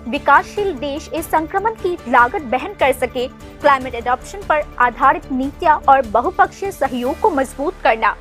विकासशील देश इस संक्रमण की लागत वहन कर सके, क्लाइमेट एडॉप्शन पर आधारित नीतियां और बहुपक्षीय सहयोग को मजबूत करना।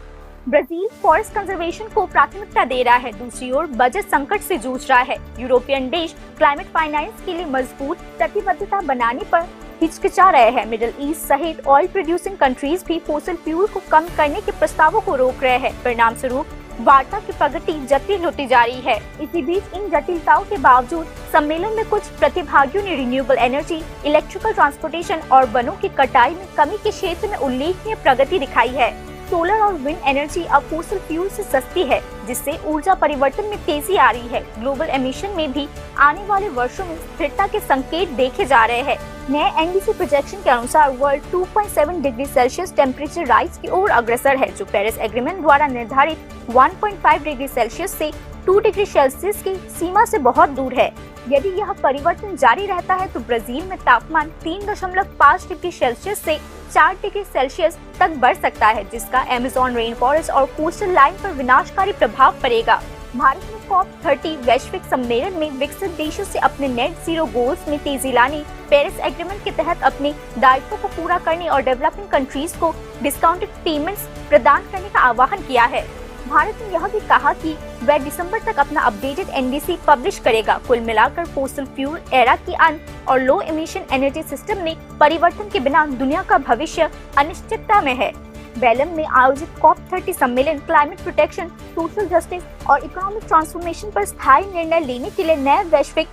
ब्राजील फॉरेस्ट कंजर्वेशन को प्राथमिकता दे रहा है, दूसरी ओर बजट संकट से जूझ रहा है। यूरोपियन देश क्लाइमेट फाइनेंस के लिए मजबूत प्रतिबद्धता बनाने पर हिचकिचा रहे हैं। मिडिल ईस्ट सहित ऑयल प्रोड्यूसिंग कंट्रीज भी फोसिल फ्यूल को कम करने के प्रस्तावों को रोक रहे हैं। परिणाम स्वरूप वार्ता की प्रगति जटिल होती जा रही है। इसी बीच इन जटिलताओं के बावजूद सम्मेलन में कुछ प्रतिभागियों ने रिन्यूएबल एनर्जी, इलेक्ट्रिकल ट्रांसपोर्टेशन और वनों की कटाई में कमी के क्षेत्र में उल्लेखनीय प्रगति दिखाई है। सोलर और विंड एनर्जी अब फोसिल फ्यूल से सस्ती है, जिससे ऊर्जा परिवर्तन में तेजी आ रही है। ग्लोबल एमिशन में भी आने वाले वर्षों में स्थिरता के संकेत देखे जा रहे हैं। नए एनडीसी प्रोजेक्शन के अनुसार world two point seven degree Celsius temperature rise की ओर अग्रसर है, जो पेरिस एग्रीमेंट द्वारा निर्धारित one point five degree Celsius से टू डिग्री सेल्सियस की सीमा से बहुत दूर है। यदि यह परिवर्तन जारी रहता है तो ब्राजील में तापमान तीन दशमलव पाँच डिग्री सेल्सियस से चार डिग्री सेल्सियस तक बढ़ सकता है, जिसका अमेज़न रेन फॉरेस्ट और कोस्टल लाइन पर विनाशकारी प्रभाव पड़ेगा। भारत ने कॉप थर्टी वैश्विक सम्मेलन में विकसित देशों से अपने नेट जीरो गोल्स में तेजी लाने, पेरिस एग्रीमेंट के तहत अपने दायित्वों को पूरा करने और डेवलपिंग कंट्रीज को डिस्काउंटेड पेमेंट्स प्रदान करने का आह्वान किया है। भारत ने यह भी कहा कि वह दिसंबर तक अपना अपडेटेड एनडीसी पब्लिश करेगा। कुल मिलाकर फोसिल फ्यूल एरा की अंत और लो इमिशन एनर्जी सिस्टम में परिवर्तन के बिना दुनिया का भविष्य अनिश्चितता में है। बेलम में आयोजित कॉप थर्टी सम्मेलन क्लाइमेट प्रोटेक्शन, सोशल जस्टिस और इकोनॉमिक ट्रांसफॉर्मेशन पर स्थायी निर्णय लेने के लिए नए वैश्विक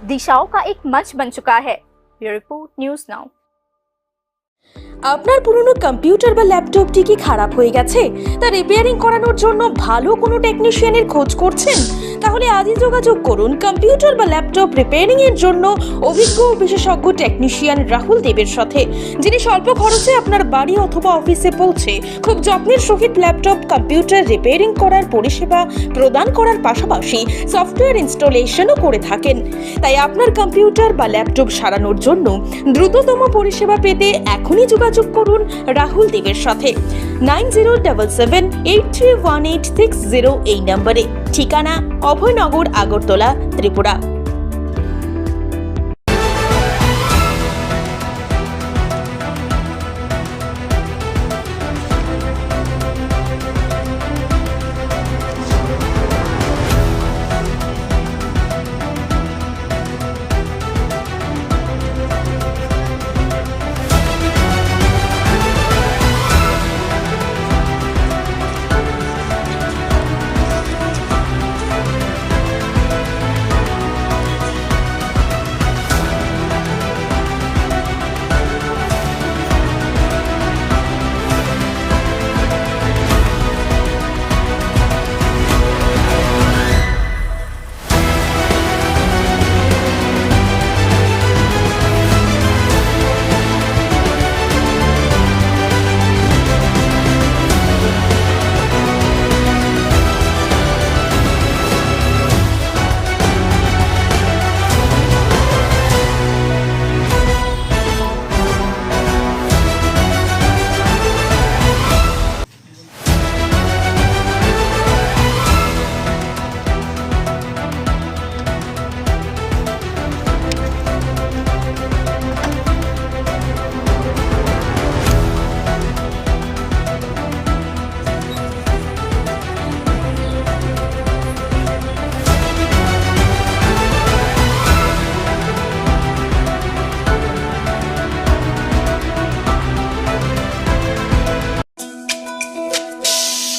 दिशाओं का एक मंच बन चुका है। Bureau report, news now. আপনার পুরনো কম্পিউটার বা ল্যাপটপটি কি খারাপ হয়ে গেছে? তা রিপেয়ারিং করানোর জন্য ভালো কোনো টেকনিশিয়ানের খোঁজ করছেন? তাহলে আজই যোগাযোগ করুন কম্পিউটার বা ল্যাপটপ রিপেয়ারিং এর জন্য অভিজ্ঞ ও বিশেষজ্ঞ টেকনিশিয়ান রাহুল দেবের সাথে, যিনি স্বল্প খরচে আপনার বাড়ি অথবা অফিসে পৌঁছে খুব যত্নের সহিত ল্যাপটপ কম্পিউটার রিপেয়ারিং করার পরিষেবা প্রদান করার পাশাপাশি সফটওয়্যার ইনস্টলেশনও করে থাকেন। তাই আপনার কম্পিউটার বা ল্যাপটপ সারানোর জন্য দ্রুততম পরিষেবা পেতে এখনই যোগাযোগ করুন রাহুল দেবের সাথে nine zero double seven eight three one eight six zero এই নম্বরে। ঠিকানা অভয়নগর, আগরতলা, ত্রিপুরা।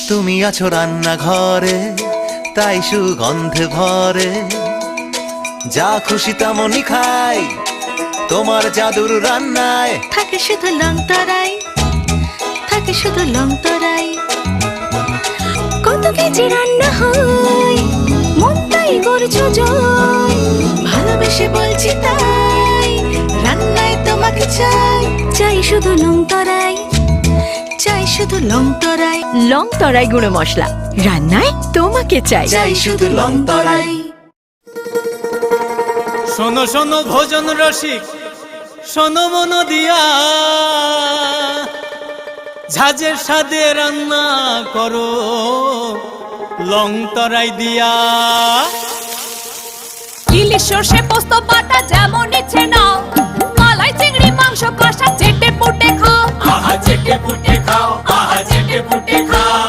তুমি আছো রান্নাঘরে, তাই সুগন্ধে ভরে। যা খুশি তেমনই খাই, তোমার জাদুর রান্নায়। থাকে শুধু লং তরাই, থাকে শুধু লং তরাই। কত কেজি রান্না হয়, মনটাই করছো জয়। ভালোবেসে বলছি তাই, রান্নায় তোমাকে চাই। চাই শুধু লং তরাই, চাই শুধু লং তরাই। লং তরাই গুঁড়ো মশলা, রান্নায় তোমাকে চাই। চাই শুধু লং তরাই। শোনো শোনো ভোজন রসিক, শোনো মন দিয়া, ঝাঁঝের স্বাদে রান্না করো লং তরাই দিয়া। ইলিশ সর্ষে পোস্ত বাটা যেমন ইচ্ছে নাও, মালাই চিংড়ি মাংস কষা চেটে পুটে খাও। আহা চেটে পুটে খাও, আহা চেটে পুটে খাও।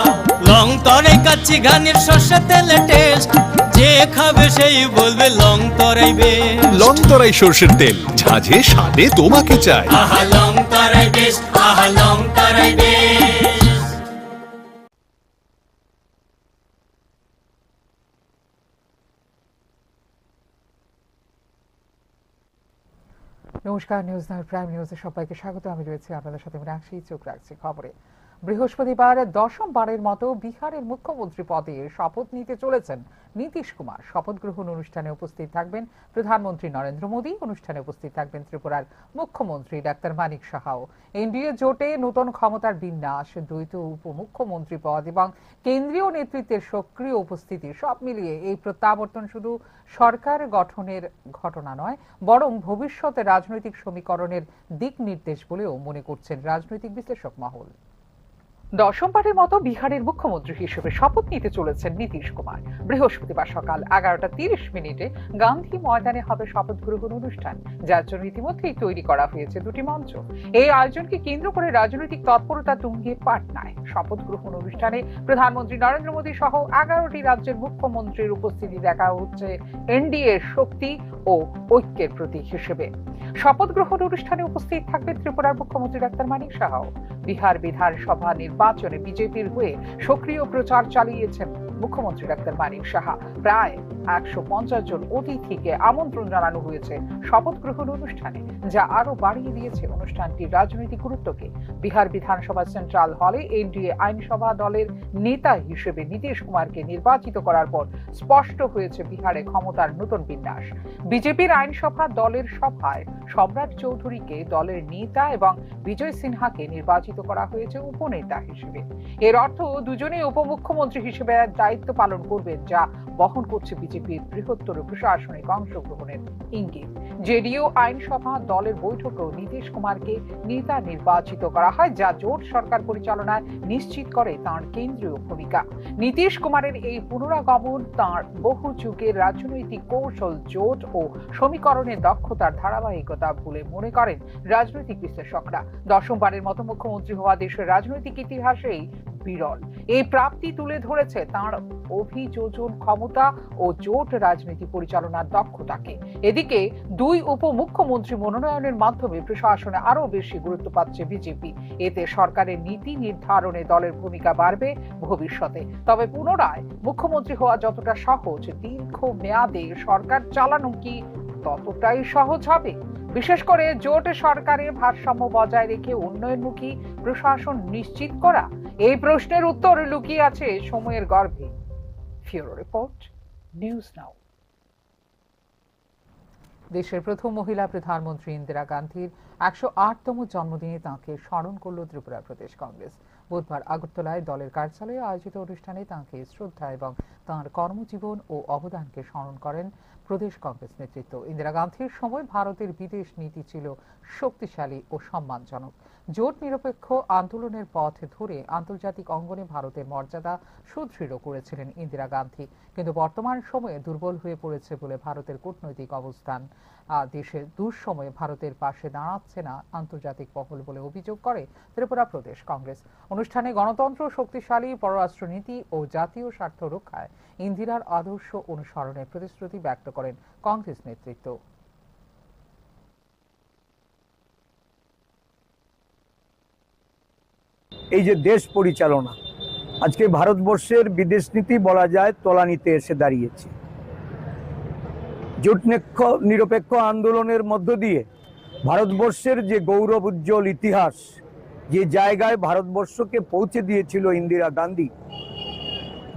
লং তরাই কাচ্চি ঘানির সর্ষে তেলে টেস্ট, যে খাবে সেই বলবে লং তরাই বেস্ট। লং তরাই সর্ষের তেল, ঝাঁঝে স্বাদে তোমাকে চাই। আহা লং তরাই বেস্ট, আহা লং তরাই বেস্ট। নমস্কার, নিউজ নাইন প্রাইম নিউজে সবাইকে স্বাগত। আমি রয়েছি আপনাদের সাথে মীনাক্ষী। চোখ রাখছি খবরে। বৃহস্পতিবার দশমবারের মতো বিহারের মুখ্যমন্ত্রী পদে শপথ নিতে চলেছেন নীতিশ কুমার। শপথ গ্রহণ অনুষ্ঠানে উপস্থিত থাকবেন প্রধানমন্ত্রী নরেন্দ্র মোদী। অনুষ্ঠানে উপস্থিত থাকবেন ত্রিপুরার মুখ্যমন্ত্রী ডাক্তার মানিক সাহাও। এনডিএ জোটে নতুন ক্ষমতার বিন্যাস, দ্বৈত উপমুখ্যমন্ত্রী পদ এবং কেন্দ্রীয় নেতৃত্বের সক্রিয় উপস্থিতি, সব মিলিয়ে এই প্রত্যাবর্তন শুধু সরকার গঠনের ঘটনা নয়, বরং ভবিষ্যতে রাজনৈতিক সমীকরণের দিক নির্দেশ বলেও মনে করছেন রাজনৈতিক বিশ্লেষক মহল। দশমবারের মতো বিহারের মুখ্যমন্ত্রী হিসেবে শপথ নিতে চলেছেন নীতিশ কুমার। বৃহস্পতিবার সকাল এগারোটা তিরিশ মিনিটে গান্ধী ময়দানে হবে শপথ গ্রহণ অনুষ্ঠান, যার জন্য ইতিমধ্যেই তৈরি করা হয়েছে দুটি মঞ্চ। এই আয়োজনকে কেন্দ্র করে রাজনৈতিক তৎপরতা তুঙ্গে পাটনায়। শপথ গ্রহণ অনুষ্ঠানে প্রধানমন্ত্রী নরেন্দ্র মোদী সহ এগারোটি রাজ্যের মুখ্যমন্ত্রীর উপস্থিতি দেখা হচ্ছে এনডিএর শক্তি ও ঐক্যের প্রতীক হিসেবে। শপথ গ্রহণ অনুষ্ঠানে উপস্থিত থাকবেন ত্রিপুরার মুখ্যমন্ত্রী ডাক্তার মানিক সাহাও। বিহার বিধানসভা নির্বাচনে বিজেপির হয়ে সক্রিয় প্রচার চালিয়েছেন মুখ্যমন্ত্রী ডাক্তার মানিক সাহা। প্রায় একশো পঞ্চাশ জন অতিথিকে আমন্ত্রণ জানানো হয়েছে শপথ গ্রহণ অনুষ্ঠানে, যা আরো বাড়িয়ে দিয়েছে অনুষ্ঠানটির রাজনৈতিক গুরুত্বকে। বিহার বিধানসভা সেন্ট্রাল হলে এনডিএ আইনসভা দলের নেতা হিসেবে নীতিশ কুমারকে নির্বাচিত করার পর স্পষ্ট হয়েছে বিহারে ক্ষমতার নতুন বিন্যাস। বিজেপির আইনসভা দলের সভায় সম্রাট চৌধুরীকে দলের নেতা এবং বিজয় সিনহাকে নির্বাচিত করা হয়েছে উপনেতা হিসেবে। এর অর্থ দুজনেই উপমুখ্যমন্ত্রী হিসেবে দায়িত্ব পালন করবেন, যা বহন করছে বিজেপির বৃহত্তর প্রশাসনিক অংশগ্রহণের ইঙ্গিত। জেডিইউ আইনসভা দলের বৈঠকেও নীতিশ কুমারকে নেতা নির্বাচিত করা হয়, যা জোট সরকার পরিচালনায় নিশ্চিত করে তাঁর কেন্দ্রীয় ভূমিকা। নীতিশ কুমারের এই পুনরাগমন তাঁর বহু যুগের রাজনৈতিক কৌশল, জোট ও সমীকরণের দক্ষতার ধারাবাহিকতা বলে মনে করেন রাজনৈতিক বিশ্লেষকরা। দশমবারের মতো মুখ্যমন্ত্রী হওয়া দেশের রাজনৈতিক ইতিহাসেই বিরল। এই প্রাপ্তি তুলে ধরেছে তাঁর অভিযোজন ক্ষমতা ও জোট রাজনীতি পরিচালনার দক্ষতাকে। এদিকে দুই উপমুখ্যমন্ত্রী মনোনয়নের মাধ্যমে প্রশাসনে আরও বেশি গুরুত্ব পাচ্ছে বিজেপি। এতে সরকারের নীতি নির্ধারণে দলের ভূমিকা বাড়বে ভবিষ্যতে। তবে পুনরায় মুখ্যমন্ত্রী হওয়া যতটা সহজ, দীর্ঘ মেয়াদে সরকার চালানো কি ততটাই সহজ হবে? বিশেষ করে জোট সরকারে ভারসাম্য বজায় রেখে উন্নয়নমুখী প্রশাসন নিশ্চিত করা, এই প্রশ্নের উত্তর লুকিয়ে আছে সময়ের গর্ভে। ফিউরো রিপোর্ট, নিউজ নাও। দেশের প্রথম মহিলা প্রধানমন্ত্রী ইন্দিরা গান্ধীর একশো আটতম জন্মদিনে তাঁকে স্মরণ করল ত্রিপুরা প্রদেশ কংগ্রেস। বুধবার আগরতলায় দলের কার্যালয়ে আয়োজিত অনুষ্ঠানে তাঁকে শ্রদ্ধা এবং তাঁর কর্মজীবন ও অবদানকে স্মরণ করেন প্রদেশ কংগ্রেস নেতৃত্ব। ইন্দিরা গান্ধীর সময় ভারতের বিদেশ নীতি ছিল শক্তিশালী ও সম্মানজনক। জোট নিরপেক্ষ আন্দোলনের পথ ধরে আন্তর্জাতিক অঙ্গনে ভারতের মর্যাদা সুদৃঢ় করেছিলেন ইন্দিরা গান্ধী। কিন্তু বর্তমান সময়ে দুর্বল হয়ে পড়েছে বলে ভারতের কূটনৈতিক অবস্থান। আহ, দেশের দুঃসময়ে ভারতের পাশে দাঁড়াচ্ছে না আন্তর্জাতিক মহল বলে অভিযোগ করে ত্রিপুরা প্রদেশ কংগ্রেস। অনুষ্ঠানে গণতন্ত্র, শক্তিশালী পররাষ্ট্রনীতি ও জাতীয় স্বার্থ রক্ষায় ইন্দিরার আদর্শ অনুসরণের প্রতিশ্রুতি ব্যক্ত করেন কংগ্রেস নেতৃত্ব। এই যে দেশ পরিচালনা, আজকে ভারতবর্ষের বিদেশ নীতি বলা যায় তলানিতে এসে দাঁড়িয়েছে। জোট নিক্ষ-, নিরপেক্ষ আন্দোলনের মধ্য দিয়ে ভারতবর্ষের যে গৌরব উজ্জ্বল ইতিহাস, যে জায়গায় ভারতবর্ষকে পৌঁছে দিয়েছিল ইন্দিরা গান্ধী,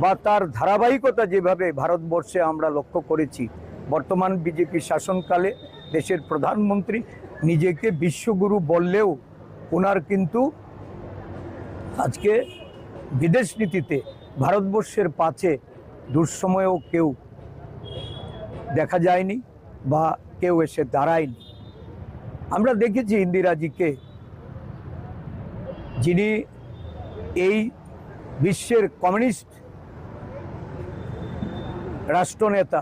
বা তার ধারাবাহিকতা যেভাবে ভারতবর্ষে আমরা লক্ষ্য করেছি, বর্তমান বিজেপি শাসনকালে দেশের প্রধানমন্ত্রী নিজেকে বিশ্বগুরু বললেও ওনার কিন্তু আজকে বিদেশ নীতিতে ভারতবর্ষের পাশে দুঃসময়েও কেউ দেখা যায়নি বা কেউ এসে দাঁড়ায়নি। আমরা দেখেছি ইন্দিরাজিকে, যিনি এই বিশ্বের কমিউনিস্ট রাষ্ট্রনেতা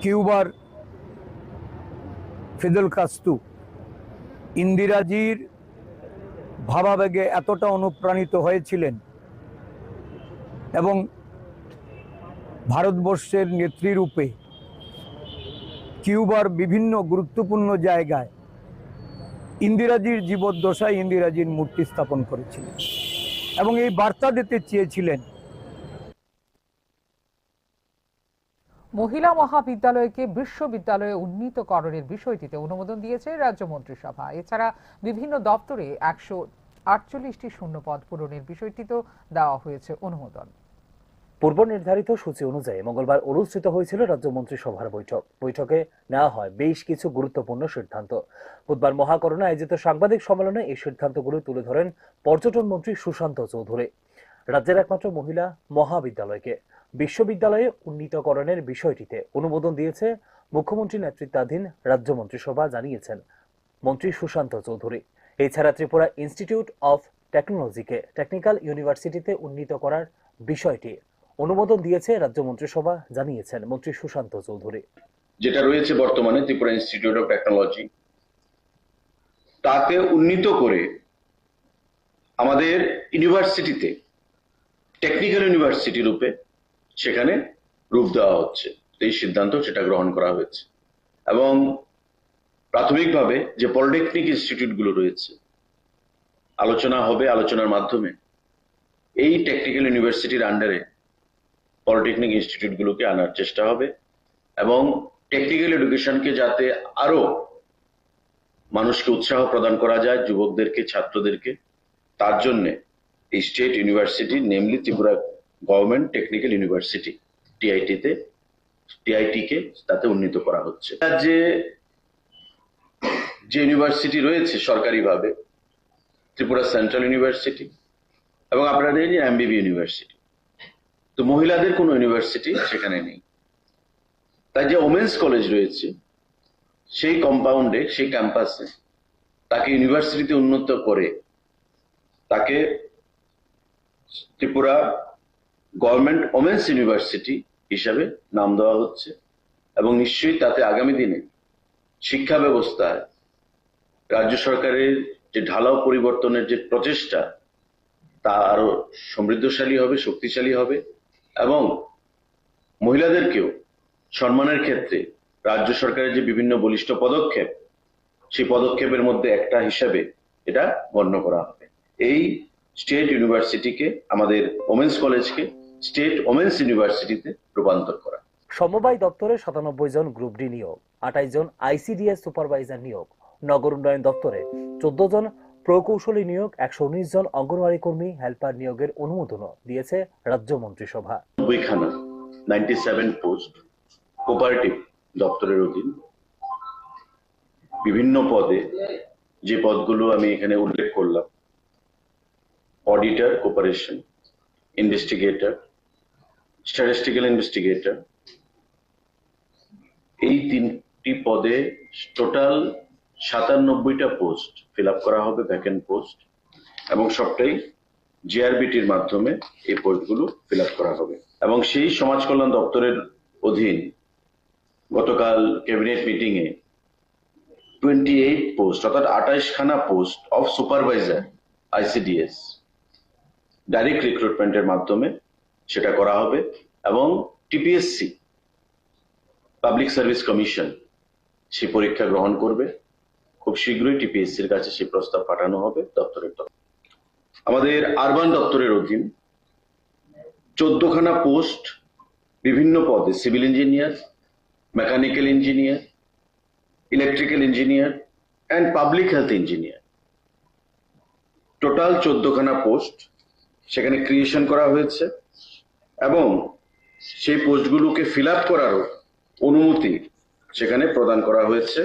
কিউবার ফিদেল কাস্ত্রো ইন্দিরাজির ভাবাবেগে এতটা অনুপ্রাণিত হয়েছিলেন এবং ভারতবর্ষের নেত্রীরূপে কিউবার বিভিন্ন গুরুত্বপূর্ণ জায়গায় ইন্দিরাজির জীবদ্দশায় ইন্দিরাজির মূর্তি স্থাপন করেছিলেন এবং এই বার্তা দিতে চেয়েছিলেন। মহিলা মহাবিদ্যালয়কে বিশ্ববিদ্যালয়ে উন্নীতকরণের বিষয়টিতে অনুমোদন দিয়েছে রাজ্য মন্ত্রিসভা। এছাড়া বিভিন্ন দপ্তরে একশো আটচল্লিশটি শূন্য পদ পূরণের বিষয়টিতেও দেওয়া হয়েছে অনুমোদন। পূর্ব নির্ধারিত সূচি অনুযায়ী মঙ্গলবার অনুষ্ঠিত হয়েছিল রাজ্য মন্ত্রিসভার বৈঠক। বৈঠকে নেওয়া হয় বেশ কিছু গুরুত্বপূর্ণ সিদ্ধান্ত। বুধবার মহাকরণে আয়োজিত সাংবাদিক সম্মেলনে এই সিদ্ধান্তগুলো তুলে ধরেন পর্যটন মন্ত্রী সুশান্ত চৌধুরী। রাজ্যের একমাত্র মহিলা মহাবিদ্যালয়কে বিশ্ববিদ্যালয়ে উন্নীতকরণের বিষয়টিতে অনুমোদন দিয়েছে মুখ্যমন্ত্রী নেতৃত্বাধীন রাজ্য মন্ত্রিসভা, জানিয়েছেন মন্ত্রী সুশান্ত চৌধুরী। এছাড়া ত্রিপুরা ইনস্টিটিউট অফ টেকনোলজিকে টেকনিক্যাল ইউনিভার্সিটিতে উন্নীত করার বিষয়টি অনুমোদন দিয়েছে রাজ্য মন্ত্রিসভা, জানিয়েছেন মন্ত্রী সুশান্ত চৌধুরী। যেটা রয়েছে বর্তমানে ত্রিপুরা ইনস্টিটিউট অফ টেকনোলজি, তাকে উন্নীত করে আমাদের ইউনিভার্সিটিতে, টেকনিক্যাল ইউনিভার্সিটি রূপে সেখানে রূপ দেওয়া হচ্ছে। এই সিদ্ধান্ত সেটা গ্রহণ করা হয়েছে এবং প্রাথমিকভাবে যে পলিটেকনিক ইনস্টিটিউটগুলো রয়েছে, আলোচনা হবে, আলোচনার মাধ্যমে এই টেকনিক্যাল ইউনিভার্সিটির আন্ডারে পলিটেকনিক ইনস্টিটিউটগুলোকে আনার চেষ্টা হবে এবং টেকনিক্যাল এডুকেশনকে যাতে আরো মানুষকে উৎসাহ প্রদান করা যায়, যুবকদেরকে, ছাত্রদেরকে, তার জন্যে এই state university, namely Tripura government technical university, টিআইটিতে, টিআইটিকে তাতে উন্নীত করা হচ্ছে। রাজ্যে যে ইউনিভার্সিটি রয়েছে সরকারিভাবে, ত্রিপুরা সেন্ট্রাল ইউনিভার্সিটি এবং আপনারা জানেন যে এমবিবি ইউনিভার্সিটি, তো মহিলাদের কোনো ইউনিভার্সিটি সেখানে নেই। তাই যে ওমেন্স কলেজ রয়েছে, সেই কম্পাউন্ডে, সেই ক্যাম্পাসে তাকে ইউনিভার্সিটিতে উন্নীত করে তাকে ত্রিপুরা গভর্নমেন্ট ওমেন্স ইউনিভার্সিটি হিসাবে নাম দেওয়া হচ্ছে এবং নিশ্চয়ই তাতে আগামী দিনে শিক্ষা ব্যবস্থায় রাজ্য সরকারের যে ঢালাও পরিবর্তনের যে প্রচেষ্টা, তা আরো সমৃদ্ধশালী হবে, শক্তিশালী হবে এবং মহিলাদেরকেও সম্মানের ক্ষেত্রে রাজ্য সরকারের যে বিভিন্ন বলিষ্ঠ পদক্ষেপ, সেই পদক্ষেপের মধ্যে একটা হিসাবে এটা গণ্য করা হবে। এই স্টেট ইউনিভার্সিটিকে, আমাদের ওমেন্স কলেজকে স্টেট ওমেন্স ইউনিভার্সিটিতে রূপান্তর করা। সমবায় দপ্তরে সাতানব্বই জন গ্রুপ ডি নিয়োগ, আঠাইশ জন আইসিডিএস সুপারভাইজার নিয়োগ, নগর উন্নয়ন দপ্তরে চোদ্দ জন প্রকৌশলী নিয়োগ, একশো উনিশ জন অঙ্গনওয়াড়ি কর্মী হেল্পার নিয়োগের অনুমোদনও দিয়েছে রাজ্য মন্ত্রিসভা। নব্বই খানা, নাইনটি সেভেন পোস্ট, কোঅপারেটিভ দপ্তরের অধীন বিভিন্ন পদে, যে পদগুলো আমি এখানে উল্লেখ করলাম, auditor, cooperation, investigator, statistical investigator, এই তিনটি পদে টোটাল সাতানব্বইটা পোস্ট ফিল আপ করা হবে, ভ্যাকেন্ট পোস্ট, এবং সবটাই জিআরবিটির মাধ্যমে এই পোস্টগুলো ফিল আপ করা হবে। এবং সেই সমাজ কল্যাণ দপ্তরের অধীন গতকাল ক্যাবিনেট মিটিং এ টোয়েন্টি এইট পোস্ট, অর্থাৎ আঠাইশ খানা post of supervisor ICDS direct রিক্রুটমেন্টের মাধ্যমে সেটা করা হবে এবং টিপিএসসি, পাবলিক সার্ভিস কমিশন, সেই পরীক্ষা গ্রহণ করবে। খুব শীঘ্রই টিপিএসসির কাছে সেই প্রস্তাব পাঠানো হবে দপ্তরের তরফ। আমাদের আরবান দপ্তরের অধীন চোদ্দ খানা পোস্ট, বিভিন্ন পদে, civil engineer, mechanical engineer, electrical engineer and public health engineer, total চোদ্দ খানা পোস্ট সেখানে ক্রিয়েশন করা হয়েছে এবং সেই পোস্টগুলোকে ফিল আপ করারও অনুমতি সেখানে প্রদান করা হয়েছে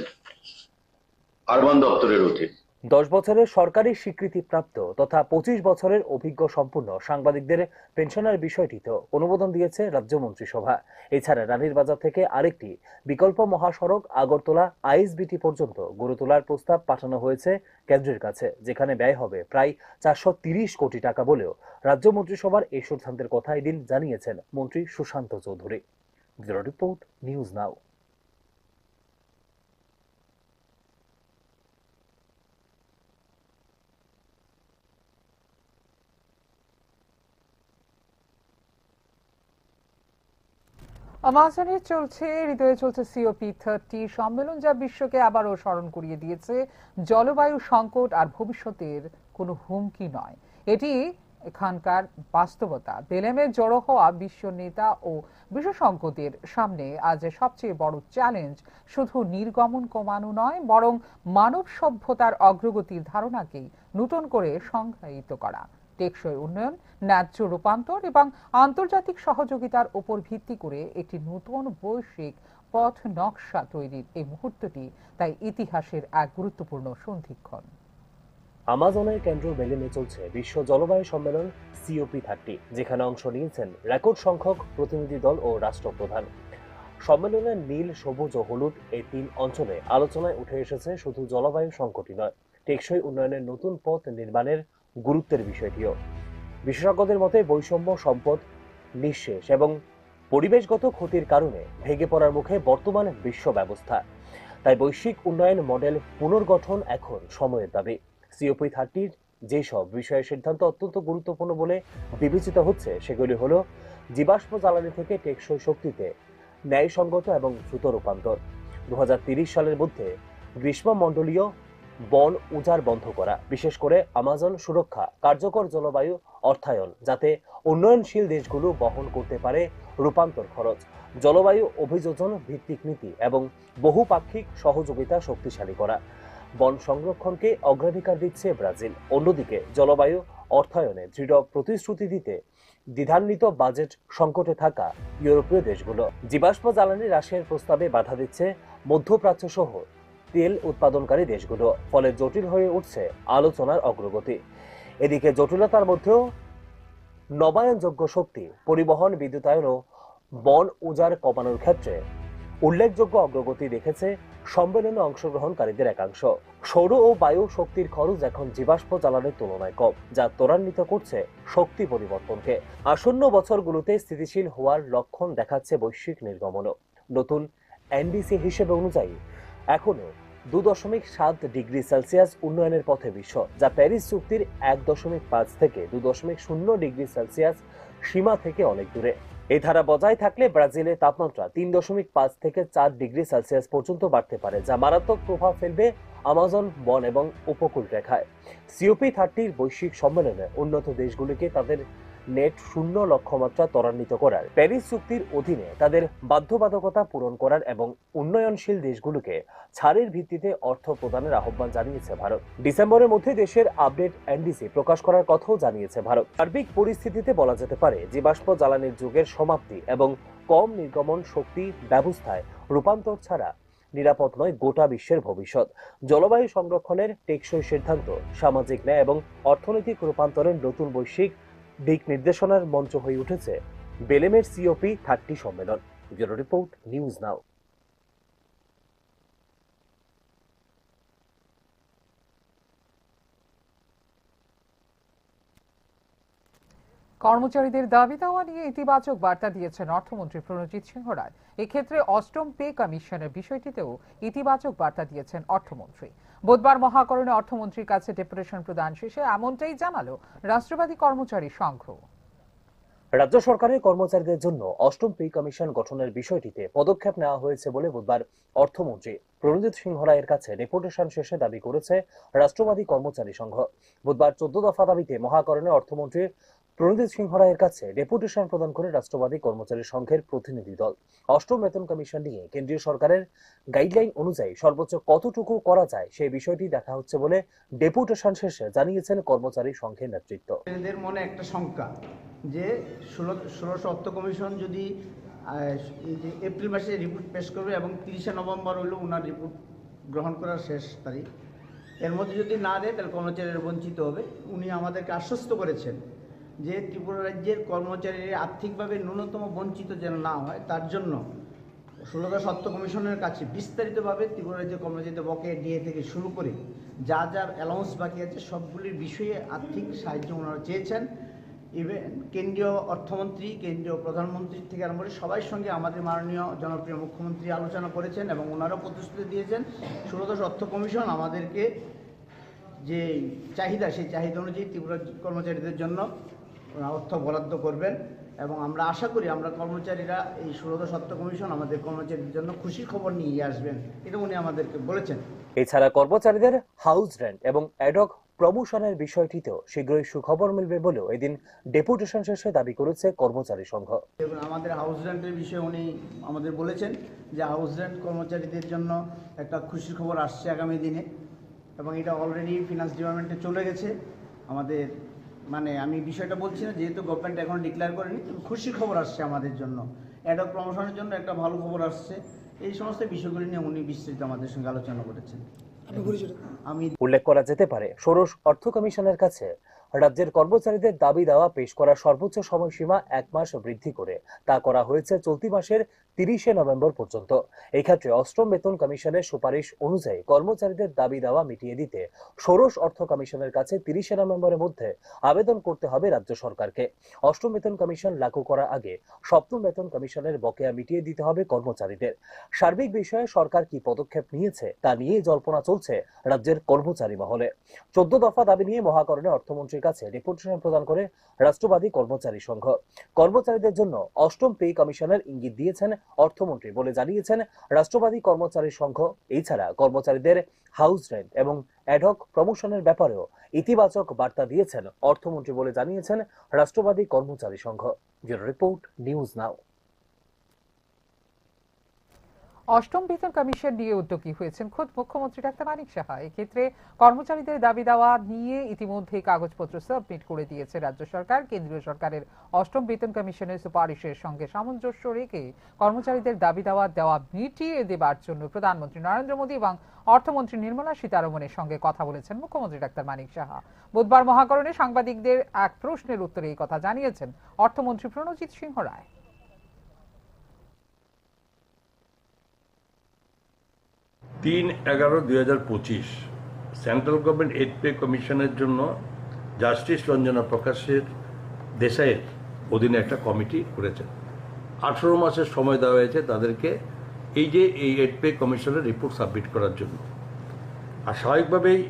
আরবান দপ্তরের অধীন। দশ বছরের সরকারি স্বীকৃতিপ্রাপ্ত তথা পঁচিশ বছরের অভিজ্ঞ সম্পূর্ণ সাংবাদিকদের পেনশনের বিষয়টিতেও অনুমোদন দিয়েছে রাজ্য মন্ত্রিসভা। এছাড়া রানীর বাজার থেকে আরেকটি বিকল্প মহাসড়ক আগরতলা আইএসবিটি পর্যন্ত গড়ে তোলার প্রস্তাব পাঠানো হয়েছে কেন্দ্রের কাছে, যেখানে ব্যয় হবে প্রায় চারশো তিরিশ কোটি টাকা বলেও রাজ্য মন্ত্রিসভার এই সিদ্ধান্তের কথা এদিন জানিয়েছেন মন্ত্রী Sushanta Chowdhury. Bureau report, news now. আমাজনে চলছে, হৃদয়ে চলছে সিওপি থার্টি সম্মেলন, যা বিশ্বকে আবারও স্মরণ করিয়ে দিয়েছে জলবায়ু সংকট আর ভবিষ্যতের কোনো হুমকি নয়। এটি এখানকার বাস্তবতা। বেলেমে জড়ো হওয়া বিশ্ব নেতা ও বিশেষজ্ঞদের সামনে আজ সবচেয়ে বড় চ্যালেঞ্জ শুধু নির্গমন কমানো নয়, বরং মানব সভ্যতার অগ্রগতির ধারণাকেই নতুন করে সংজ্ঞায়িত করা। টেকসই উন্নয়ন, ন্যায্য রূপান্তর এবং আন্তর্জাতিক সহযোগিতার উপর ভিত্তি করে একটি নতুন বৈশ্বিক পথ নকশা তৈরির এই মুহূর্তটি তাই ইতিহাসের এক গুরুত্বপূর্ণ সন্ধিক্ষণ। আমাজনের কেন্দ্র বেলিনে চলছে বিশ্ব জলবায়ু সম্মেলন সিওপি থার্টি, যেখানে অংশ নিয়েছেন রেকর্ড সংখ্যক প্রতিনিধি দল ও রাষ্ট্রপ্রধান। সম্মেলনে নীল, সবুজ ও হলুদ এই তিন অঞ্চলে আলোচনায় উঠে এসেছে শুধু জলবায়ু সংকটই নয়, টেকসই উন্নয়নের নতুন পথ নির্মাণের গুরুত্বের বিষয়টিও। বিশেষজ্ঞদের মতে, বৈষম্য, সম্পদ নিঃশেষ এবং পরিবেশগত ক্ষতির কারণে ভেঙে পড়ার মুখে বর্তমান বিশ্ব ব্যবস্থা। তাই বৈশ্বিক উন্নয়ন মডেল পুনর্গঠন এখন সময়ের দাবি। সিওপি থার্টির যেসব বিষয়ে সিদ্ধান্ত অত্যন্ত গুরুত্বপূর্ণ বলে বিবেচিত হচ্ছে, সেগুলি হল জীবাশ্ম জ্বালানি থেকে টেকসই শক্তিতে ন্যায়সঙ্গত এবং দ্রুত রূপান্তর, দু হাজার তিরিশ সালের মধ্যে গ্রীষ্মমণ্ডলীয় বন উজাড় বন্ধ করা, বিশেষ করে আমাজন সুরক্ষা, কার্যকর জলবায়ু অর্থায়ন, যাতে উন্নয়নশীল দেশগুলো বহন করতে পারে রূপান্তর খরচ, জলবায়ু অভিযোজন ভিত্তিক নীতি এবং বহুপাক্ষিক সহযোগিতা শক্তিশালী করা। বন সংরক্ষণকে অগ্রাধিকার দিচ্ছে ব্রাজিল। অন্যদিকে জলবায়ু অর্থায়নে দৃঢ় প্রতিশ্রুতি দিতে দ্বিধান্বিত বাজেট সংকটে থাকা ইউরোপীয় দেশগুলো। জীবাশ্ম জ্বালানি হ্রাসের প্রস্তাবে বাধা দিচ্ছে মধ্যপ্রাচ্য সহ তেল উৎপাদনকারী দেশগুলো, ফলে জটিল হয়ে উঠছে আলোচনার অগ্রগতি। এদিকে জটিলতার মধ্যেও নবায়নযোগ্য শক্তি, পরিবহন, বিদ্যুতায়ন ও বন উজাড় কমানোর ক্ষেত্রে উল্লেখযোগ্য অগ্রগতি দেখেছে সম্মেলনে অংশগ্রহণকারীদের একাংশ। সৌর ও বায়ু শক্তির খরচ এখন জীবাশ্ম জ্বালানির তুলনায় কম, যা ত্বরান্বিত করছে শক্তি পরিবর্তনকে। আসন্ন বছরগুলোতে স্থিতিশীল হওয়ার লক্ষণ দেখাচ্ছে বৈশ্বিক নির্গমনও। নতুন এনডিসি হিসেবে অনুযায়ী এখনও দু দশমিক সাত ডিগ্রি সেলসিয়াস উন্নয়নের পথে বিশ্ব, যা প্যারিস চুক্তির এক দশমিক পাঁচ থেকে দু দশমিক শূন্য ডিগ্রি সেলসিয়াস সীমা থেকে অনেক দূরে। এই ধারা বজায় থাকলে ব্রাজিলের তাপমাত্রা তিন দশমিক পাঁচ থেকে চার ডিগ্রি সেলসিয়াস পর্যন্ত বাড়তে পারে, যা মারাত্মক প্রভাব ফেলবে আমাজন বন এবং উপকূল রেখায়। সিওপি থার্টির বৈশ্বিক সম্মেলনে উন্নত দেশগুলিকে তাদের নেট শূন্য লক্ষ্যমাত্রা ত্বরান্বিত করার, প্যারিস চুক্তির অধীনে তাদের বাধ্যবাধকতা পূরণ করার এবং উন্নয়নশীল দেশগুলোকে ছাড়ের ভিত্তিতে অর্থ প্রদানের আহ্বান জানিয়েছে ভারত। ডিসেম্বরের মধ্যে দেশের আপডেট এনডিসি প্রকাশ করার কথাও জানিয়েছে ভারত। সার্বিক পরিস্থিতিতে বলা যেতে পারে, জীবাশ্ম জ্বালানির যুগের সমাপ্তি এবং কম নির্গমন শক্তি ব্যবস্থায় রূপান্তর ছাড়া নিরাপদ নয় গোটা বিশ্বের ভবিষ্যৎ। জলবায়ু সংরক্ষণের টেকসই সিদ্ধান্ত, সামাজিক ন্যায় এবং অর্থনৈতিক রূপান্তরের নতুন বৈশ্বিক দিক নির্দেশনার মঞ্চ হয়ে উঠেছে বেলেমের সিওপি থার্টি সম্মেলন। ব্যুরো রিপোর্ট, নিউজ নাও। কর্মচারীদের দাবি দাওয়া নিয়ে ইতিবাচক বার্তা দিয়েছেন অর্থমন্ত্রী প্রণজিৎ সিংহ রায়। এক্ষেত্রে অষ্টম পে কমিশনের বিষয়টিতেও ইতিবাচক বার্তা দিয়েছেন অর্থমন্ত্রী। বুধবার মহাকরণে অর্থমন্ত্রীর কাছে ডেপুটেশন প্রদান শেষে এমনটাই জানালো রাষ্ট্রবাদী কর্মচারী সংঘ। রাজ্য সরকারের কর্মচারীদের জন্য অষ্টম পে কমিশন গঠনের বিষয়টিতে পদক্ষেপ নেওয়া হয়েছে বলে বুধবার অর্থমন্ত্রী প্রণজিৎ সিংহ রায়ের কাছে ডেপুটেশন শেষে দাবি করেছে রাষ্ট্রবাদী কর্মচারী সংঘ। বুধবার চোদ্দ দফা দাবিতে মহাকরণে অর্থমন্ত্রী প্রণজিৎ সিংহ রায়ের কাছে ডেপুটেশন প্রদান করে রাষ্ট্রবাদী কর্মচারী সংঘের প্রতিনিধি দল। অষ্টম বেতন কমিশন নিয়ে কেন্দ্রীয় সরকারের গাইডলাইন অনুযায়ী সর্বোচ্চ কতটুকু করা যায়, সেই বিষয়টি দেখা হচ্ছে বলে ডেপুটেশন শেষে জানিয়েছেন কর্মচারী সংঘের নেতৃত্ব। এদের মনে একটা শঙ্কা যে ষোলো, ষোলোশো অর্থ কমিশন যদি, আহ, এই যে এপ্রিল মাসে রিপোর্ট পেশ করবে এবং তিরিশে নভেম্বর হইল ওনার রিপোর্ট গ্রহণ করার শেষ তারিখ, এর মধ্যে যদি না দেয় তাহলে কর্মচারীরা বঞ্চিত হবে। উনি আমাদেরকে আশ্বস্ত করেছেন যে ত্রিপুরা রাজ্যের কর্মচারীরা আর্থিকভাবে ন্যূনতম বঞ্চিত যেন না হয়, তার জন্য ষোলো দশ অর্থ কমিশনের কাছে বিস্তারিতভাবে ত্রিপুরা রাজ্যের কর্মচারীদের বকেয়া ডিএ থেকে শুরু করে যা যা অ্যালাউন্স বাকি আছে, সবগুলির বিষয়ে আর্থিক সাহায্য ওনারা চেয়েছেন। ইভেন কেন্দ্রীয় অর্থমন্ত্রী, কেন্দ্রীয় প্রধানমন্ত্রী থেকে আরম্ভ করে সবার সঙ্গে আমাদের মাননীয় জনপ্রিয় মুখ্যমন্ত্রী আলোচনা করেছেন এবং ওনারাও প্রতিশ্রুতি দিয়েছেন ষোলো দশ অর্থ কমিশন আমাদেরকে যে চাহিদা, সেই চাহিদা অনুযায়ী ত্রিপুরা কর্মচারীদের জন্য ওনারা অর্থ বরাদ্দ করবেন। এবং আমরা আশা করি আমরা কর্মচারীরা এই ষোলো দশ অর্থ কমিশন আমাদের কর্মচারীদের জন্য খুশির খবর নিয়ে আসবেন, এটা উনি আমাদেরকে বলেছেন। এছাড়া কর্মচারীদের হাউস রেন্ট এবং অ্যাডহক প্রমোশনের বিষয়টিতেও শীঘ্রই সুখবর মিলবে বলেও এদিন ডেপুটেশন শেষে দাবি করেছে কর্মচারী সংঘ। দেখুন, আমাদের হাউস রেন্টের বিষয়ে উনি আমাদের বলেছেন যে হাউস রেন্ট কর্মচারীদের জন্য একটা খুশির খবর আসছে আগামী দিনে, এবং এটা অলরেডি ফিনান্স ডিপার্টমেন্টে চলে গেছে। আমাদের, মানে, আমি বিষয়টা বলছি না, যেহেতু গভর্নমেন্ট এখন ডিক্লেয়ার করেনি, তবে খুশির খবর আসছে আমাদের জন্য। অ্যাডহক প্রমোশনের জন্য একটা ভালো খবর আসছে। এই সমস্ত বিষয়গুলি নিয়ে উনি বিস্তৃত আমাদের সঙ্গে আলোচনা করেছেন। আমি উল্লেখ করা যেতে পারে, ষোড়শ অর্থ কমিশনের কাছে রাজ্যের কর্মচারীদের দাবি দাওয়া পেশ করার সর্বোচ্চ সময়সীমা এক মাস বৃদ্ধি করে তা করা হয়েছে চলতি মাসের তিরিশে নভেম্বর পর্যন্ত। এই ক্ষেত্রে অষ্টম বেতন কমিশনের সুপারিশ অনুযায়ী কর্মচারীদের দাবি দাওয়া মিটিয়ে দিতে ষোড়শ অর্থ কমিশনের কাছে তিরিশে নভেম্বরের মধ্যে আবেদন করতে হবে রাজ্য সরকারকে। অষ্টম বেতন কমিশন লাগু করার আগে সপ্তম বেতন কমিশনের বকেয়া মিটিয়ে দিতে হবে কর্মচারীদের। সার্বিক বিষয়ে সরকার কি পদক্ষেপ নিয়েছে তা নিয়ে জল্পনা চলছে রাজ্যের কর্মচারী মহলে। চোদ্দ দফা দাবি নিয়ে মহাকরণে অর্থমন্ত্রীর কাছে ডেপুটেশন প্রদান করে রাষ্ট্রবাদী কর্মচারী সংঘ। কর্মচারীদের জন্য অষ্টম পে কমিশনের ইঙ্গিত দিয়েছেন অর্থমন্ত্রী বলে জানিয়েছেন রাষ্ট্রবাদী কর্মচারী সংঘ। এছাড়া কর্মচারীদের হাউস রেন্ট এবং অ্যাডহক প্রমোশনের ব্যাপারেও ইতিবাচক বার্তা দিয়েছেন অর্থমন্ত্রী বলে জানিয়েছেন Rashtrabadi Karmachari Sangh. Bureau report, news now. অষ্টম বেতন কমিশন নিয়ে উদ্যোগী হয়েছেন খোদ মুখ্যমন্ত্রী ডাক্তার মানিক সাহা। এক্ষেত্রে কর্মচারীদের দাবি দাওয়া নিয়ে ইতিমধ্যেই কাগজপত্র সাবমিট করে দিয়েছে রাজ্য সরকার। কেন্দ্রীয় সরকারের অষ্টম বেতন কমিশনের সুপারিশের সঙ্গে সামঞ্জস্য রেখে কর্মচারীদের দাবি দাওয়া দেওয়া মিটিয়ে দেবার জন্য প্রধানমন্ত্রী নরেন্দ্র মোদী এবং অর্থমন্ত্রী নির্মলা সীতারমণের সঙ্গে কথা বলেছেন মুখ্যমন্ত্রী ডাক্তার মানিক সাহা। বুধবার মহাকরণে সাংবাদিকদের এক প্রশ্নের উত্তরে এই কথা জানিয়েছেন অর্থমন্ত্রী প্রণজিৎ সিংহ রায়। তিন এগারো দুই হাজার পঁচিশ সেন্ট্রাল গভর্নমেন্ট এইড পে কমিশনের জন্য জাস্টিস রঞ্জনা প্রকাশের দেশাইয়ের অধীনে একটা কমিটি করেছেন। আঠেরো মাসের সময় দেওয়া হয়েছে তাদেরকে এই যে এই এইড পে কমিশনের রিপোর্ট সাবমিট করার জন্য। আর স্বাভাবিকভাবেই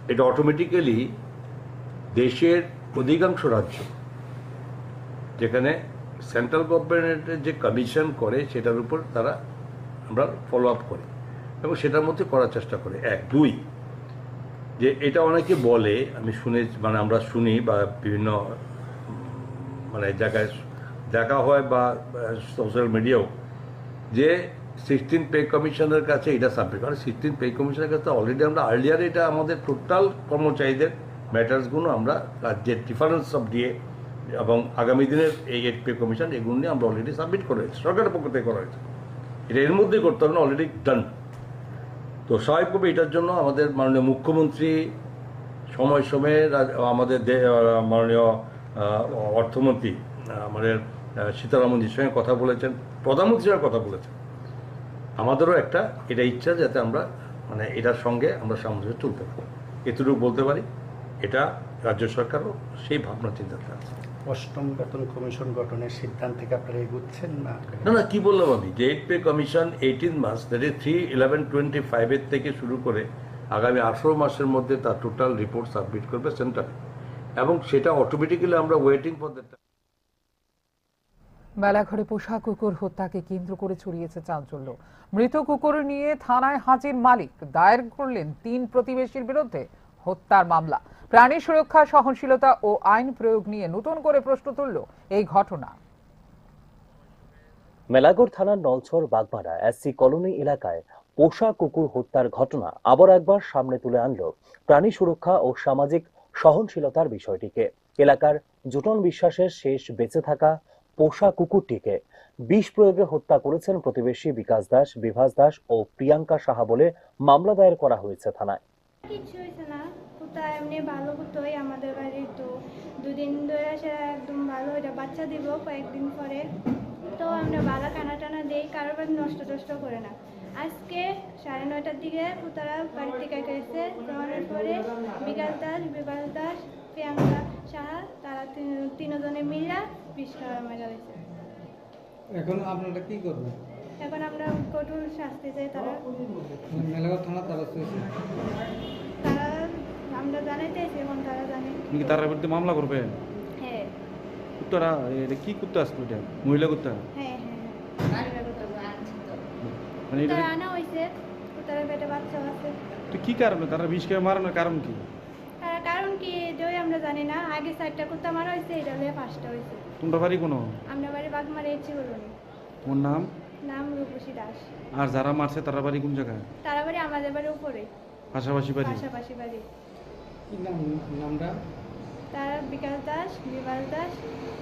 এটা অটোমেটিক্যালি দেশের অধিকাংশ রাজ্য যেখানে সেন্ট্রাল গভর্নমেন্টের যে কমিশন করে সেটার উপর তারা আমরা ফলো আপ করি এবং সেটার মধ্যে করার চেষ্টা করি। এক, দুই, যে এটা অনেকে বলে, আমি শুনে, মানে আমরা শুনি বা বিভিন্ন মানে জায়গায় দেখা হয় বা সোশ্যাল মিডিয়াও, যে সিক্সটিন পে কমিশনের কাছে এটা সাবমিট, কারণ সিক্সটিন পে কমিশনের কাছে অলরেডি আমরা আর্লিয়ার এটা আমাদের টোটাল কর্মচারীদের ম্যাটার্সগুলো আমরা রাজ্যের ডিফারেন্স অফ ডিএ এবং আগামী দিনের এই এইড পে কমিশন এগুলো নিয়ে আমরা অলরেডি সাবমিট করা হয়েছে, সরকারের পক্ষ থেকে করা হয়েছে। এটা এর মধ্যেই করতে হবে না, অলরেডি ডান। তো স্বাভাবিকভাবে এটার জন্য আমাদের মাননীয় মুখ্যমন্ত্রী সময় সময়ে রাজ- আমাদের দে- আহ, মাননীয় আহ, অর্থমন্ত্রী আহ, আমাদের আহ, সীতারামনজির সঙ্গে কথা বলেছেন, প্রধানমন্ত্রীর সঙ্গে কথা বলেছেন। আমাদেরও একটা এটা ইচ্ছা যাতে আমরা মানে এটার সঙ্গে আমরা সামঞ্জস্য তুলতে পারি, এতটুকু বলতে পারি। এটা রাজ্য সরকারও সেই ভাবনা চিন্তাতে আছে। অষ্টম বেতন কমিশন গঠনের সিদ্ধান্তে কি আপনারা এগুচ্ছেন না? না না, কি বললাম আমি, যে এইড পে কমিশন এইটিন মাস, that is three eleven twenty ফাইভের থেকে শুরু করে আগামী আঠারো মাসের মধ্যে তার টোটাল রিপোর্ট সাবমিট করবে সেন্ট্রালে, এবং সেটা অটোমেটিক্যালি আমরা ওয়েটিং ফর দ্যাট। মেলাঘরে পোষা কুকুর হত্যাকে কেন্দ্র করে ছড়িয়েছে চাঞ্চল্য। মৃত কুকুর নিয়ে থানায় হাজির মালিক, দায়ের করলেন তিন প্রতিবেশীর বিরুদ্ধে হত্যার মামলা। প্রাণী সুরক্ষা, সহনশীলতা ও আইন প্রয়োগ নিয়ে নতুন করে প্রশ্ন তুলল এই ঘটনা। মেলাঘর থানার নলছড় বাগমারা এসসি কলোনি এলাকায় পোষা কুকুর হত্যার ঘটনা আবার একবার সামনে তুলে আনল প্রাণী সুরক্ষা ও সামাজিক সহনশীলতার বিষয়টিকে। এলাকার জুটন বিশ্বাসের শেষ বেঁচে থাকা পোষা কুকুরটিকে বিষ প্রয়োগে হত্যা করেছেন প্রতিবেশী বিকাশ দাস, বিভাস দাস ও প্রিয়াঙ্কা সাহা বলে মামলা দায়ের করা হয়েছে থানায়। কিচ্ছু হয়েছে না, কুত্তা এমনি ভালো কুত্তাই আমাদের বাড়ির। তো দুদিন ধরে সে একদম ভালো, এটা বাচ্চা দিব কয়েকদিন পরে। তো আমরা ভালো খানা টানা দেই, কারোর বাড়ি নষ্ট টষ্ট করে না। আজকে সাড়ে নয়টার দিকে কুত্তারা বাড়ি থেকে গেছে, যাওয়ার পরে বিকাশ দাস, বিভাস দাস, প্রিয়াঙ্কা সাহা, তারা তিন- তিনজনে মিলে বিষ খাওয়া মারা হয়েছে। এখন আপনারা কি করবেন? এখন আমরা কঠোর শাস্তি চাই। তারা মেলাঘর থানা তারা চাইছে। তারা আমরা জানাইতে আইছি, এখন তারা জানে। নাকি তার বিরুদ্ধে মামলা করবেন? হ্যাঁ। কুত্তারা, এটা কি কুত্তা আসলো এটা? মহিলা কুত্তা? হ্যাঁ, হ্যাঁ, হ্যাঁ। মানে এটা তারা আনা হয়েছে, তারা পেটে বাচ্চা আছে। তো কি কারণে তারা বিষ খেয়ে মারানোর কারণ কি? তারা কি, এটাই আমরা জানি না। আগে চারটা কুত্তা মারা হয়েছে, এটা হলে পাঁচটা হয়েছে। তোমরা বাড়ি কোনো? আমরা বাড়ি বাগমারা এসছি বলুন। তোমার নাম? নাম রূপসী দাস। আর যারা মারছে তারা বাড়ি কোন জায়গায়? তারা বাড়ি আমাদের বাড়ির উপরে। পাশাপাশি বাড়ি? পাশাপাশি বাড়ি। কি নাম, নামটা? তারা বিকাশ দাস, বিভাস দাস,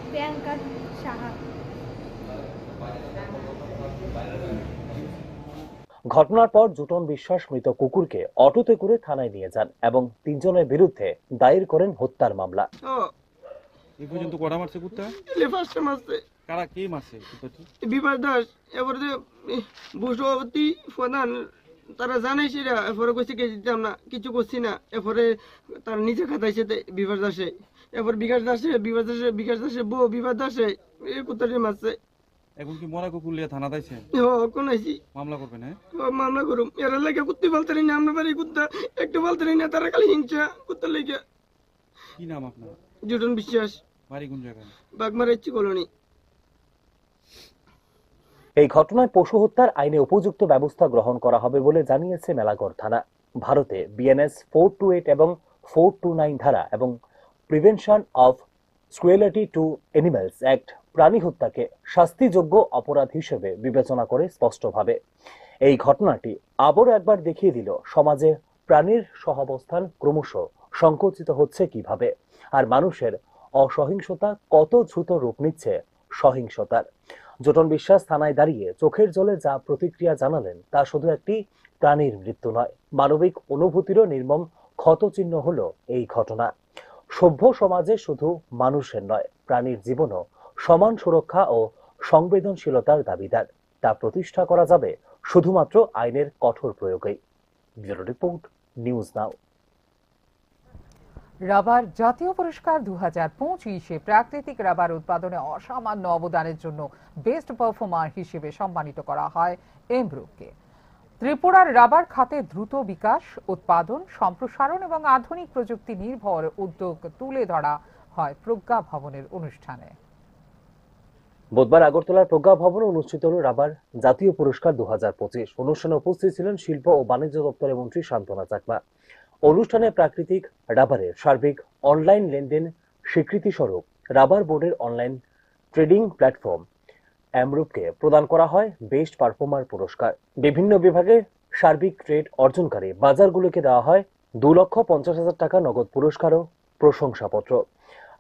প্রিয়াঙ্কা সাহা। ঘটনার পর জুটন বিশ্বাস মৃত কুকুরকে অটোতে করে থানায় নিয়ে যান এবং তিনজনের বিরুদ্ধে দায়ের করেন হত্যার মামলা। ও, এই পর্যন্ত কটা মারছে কুত্তা? এলে পাঁচটা মারছে। কারা, কে মারছে কুত্তাটি? বিভাস দাস, এরপরে যে, এ, ভূসভাপতি প্রধান, তারা জানাইছে এটা, এরপরে কইছে কি দিতাম না, কিছু করছি না, এরপরে তার নিজে খাতাইছে তে বিভাস দাসে, এরপর বিকাশ দাসে, বিভাস দাসে, বিকাশ দাসে বউ, বিভাস দাসে, এই কুত্তাটি মারছে। এখন কি মরা কুকুর লিয়ে থানা দাইছে? ও, কোন আইছি? মামলা করবে না? ও, মামলা করুম। এরা লাগে কুত্তি বলতে না, আমরা বাড়ি কুত্তা, একটু বলতে না, তারা খালি হিংসা, কুত্তা লেগে। কি নাম আপনার? জুটন বিশ্বাস। বাড়ি কোন জায়গায়? বাগমারা ইচ্ছি কলোনি। এই ঘটনায় পশু হত্যার আইনে উপযুক্ত ব্যবস্থা গ্রহণ করা হবে বলে জানিয়েছে মেলাঘর থানা। ভারতে বিএনএস ফোর টু এইট এবং ফোর টু নাইন ধারা এবং prevention of cruelty to animals act প্রাণী হত্যাকে শাস্তিযোগ্য অপরাধ হিসেবে বিবেচনা করে স্পষ্টভাবে। এই ঘটনাটি আবারও একবার দেখিয়ে দিল সমাজে প্রাণীর সহাবস্থান ক্রমশ সংকুচিত হচ্ছে কিভাবে, আর মানুষের অসহিংসতা কত দ্রুত রূপ নিচ্ছে সহিংসতার। জোটন বিশ্বাস থানায় দাঁড়িয়ে চোখের জলে যা প্রতিক্রিয়া জানালেন, তা শুধু একটি প্রাণীর মৃত্যু নয়, মানবিক অনুভূতিরও নির্মম ক্ষতচিহ্ন হলো এই ঘটনা। সভ্য সমাজে শুধু মানুষের নয়, প্রাণীর জীবনও সমান সুরক্ষা ও সংবেদনশীলতার দাবিদার। তা প্রতিষ্ঠা করা যাবে শুধুমাত্র আইনের কঠোর প্রয়োগেই। ব্যুরো রিপোর্ট, নিউজ নাও। রাবার জাতীয় পুরস্কার দু হাজার পঁচিশে প্রাকৃতিক রাবার উৎপাদনে অসামান্য অবদানের জন্য বেস্ট পারফর্মার হিসেবে সম্মানিত করা হয় এমব্রুককে। ত্রিপুরার রাবার খাতে দ্রুত বিকাশ, উৎপাদন, সম্প্রসারণ এবং আধুনিক প্রযুক্তি নির্ভর উদ্যোগ তুলে ধরা হয় প্রজ্ঞা ভবনের অনুষ্ঠানে। বুধবার আগরতলার প্রজ্ঞা ভবনে অনুষ্ঠিত হল রাবার জাতীয় পুরস্কার দু হাজার পঁচিশ। অনুষ্ঠানে উপস্থিত ছিলেন শিল্প ও বাণিজ্য দপ্তরের মন্ত্রী সান্ত্বনা চাকমা। অনুষ্ঠানে প্রাকৃতিক রাবারের সার্বিক অনলাইন লেনদেন স্বীকৃতি স্বরূপ রাবার বোর্ডের অনলাইন ট্রেডিং প্ল্যাটফর্ম অ্যামরুপকে প্রদান করা হয় বেস্ট পারফর্মার পুরস্কার। বিভিন্ন বিভাগে সার্বিক ট্রেড অর্জনকারী বাজারগুলোকে দেওয়া হয় দু লক্ষ পঞ্চাশ হাজার টাকা নগদ পুরস্কার ও প্রশংসাপত্র।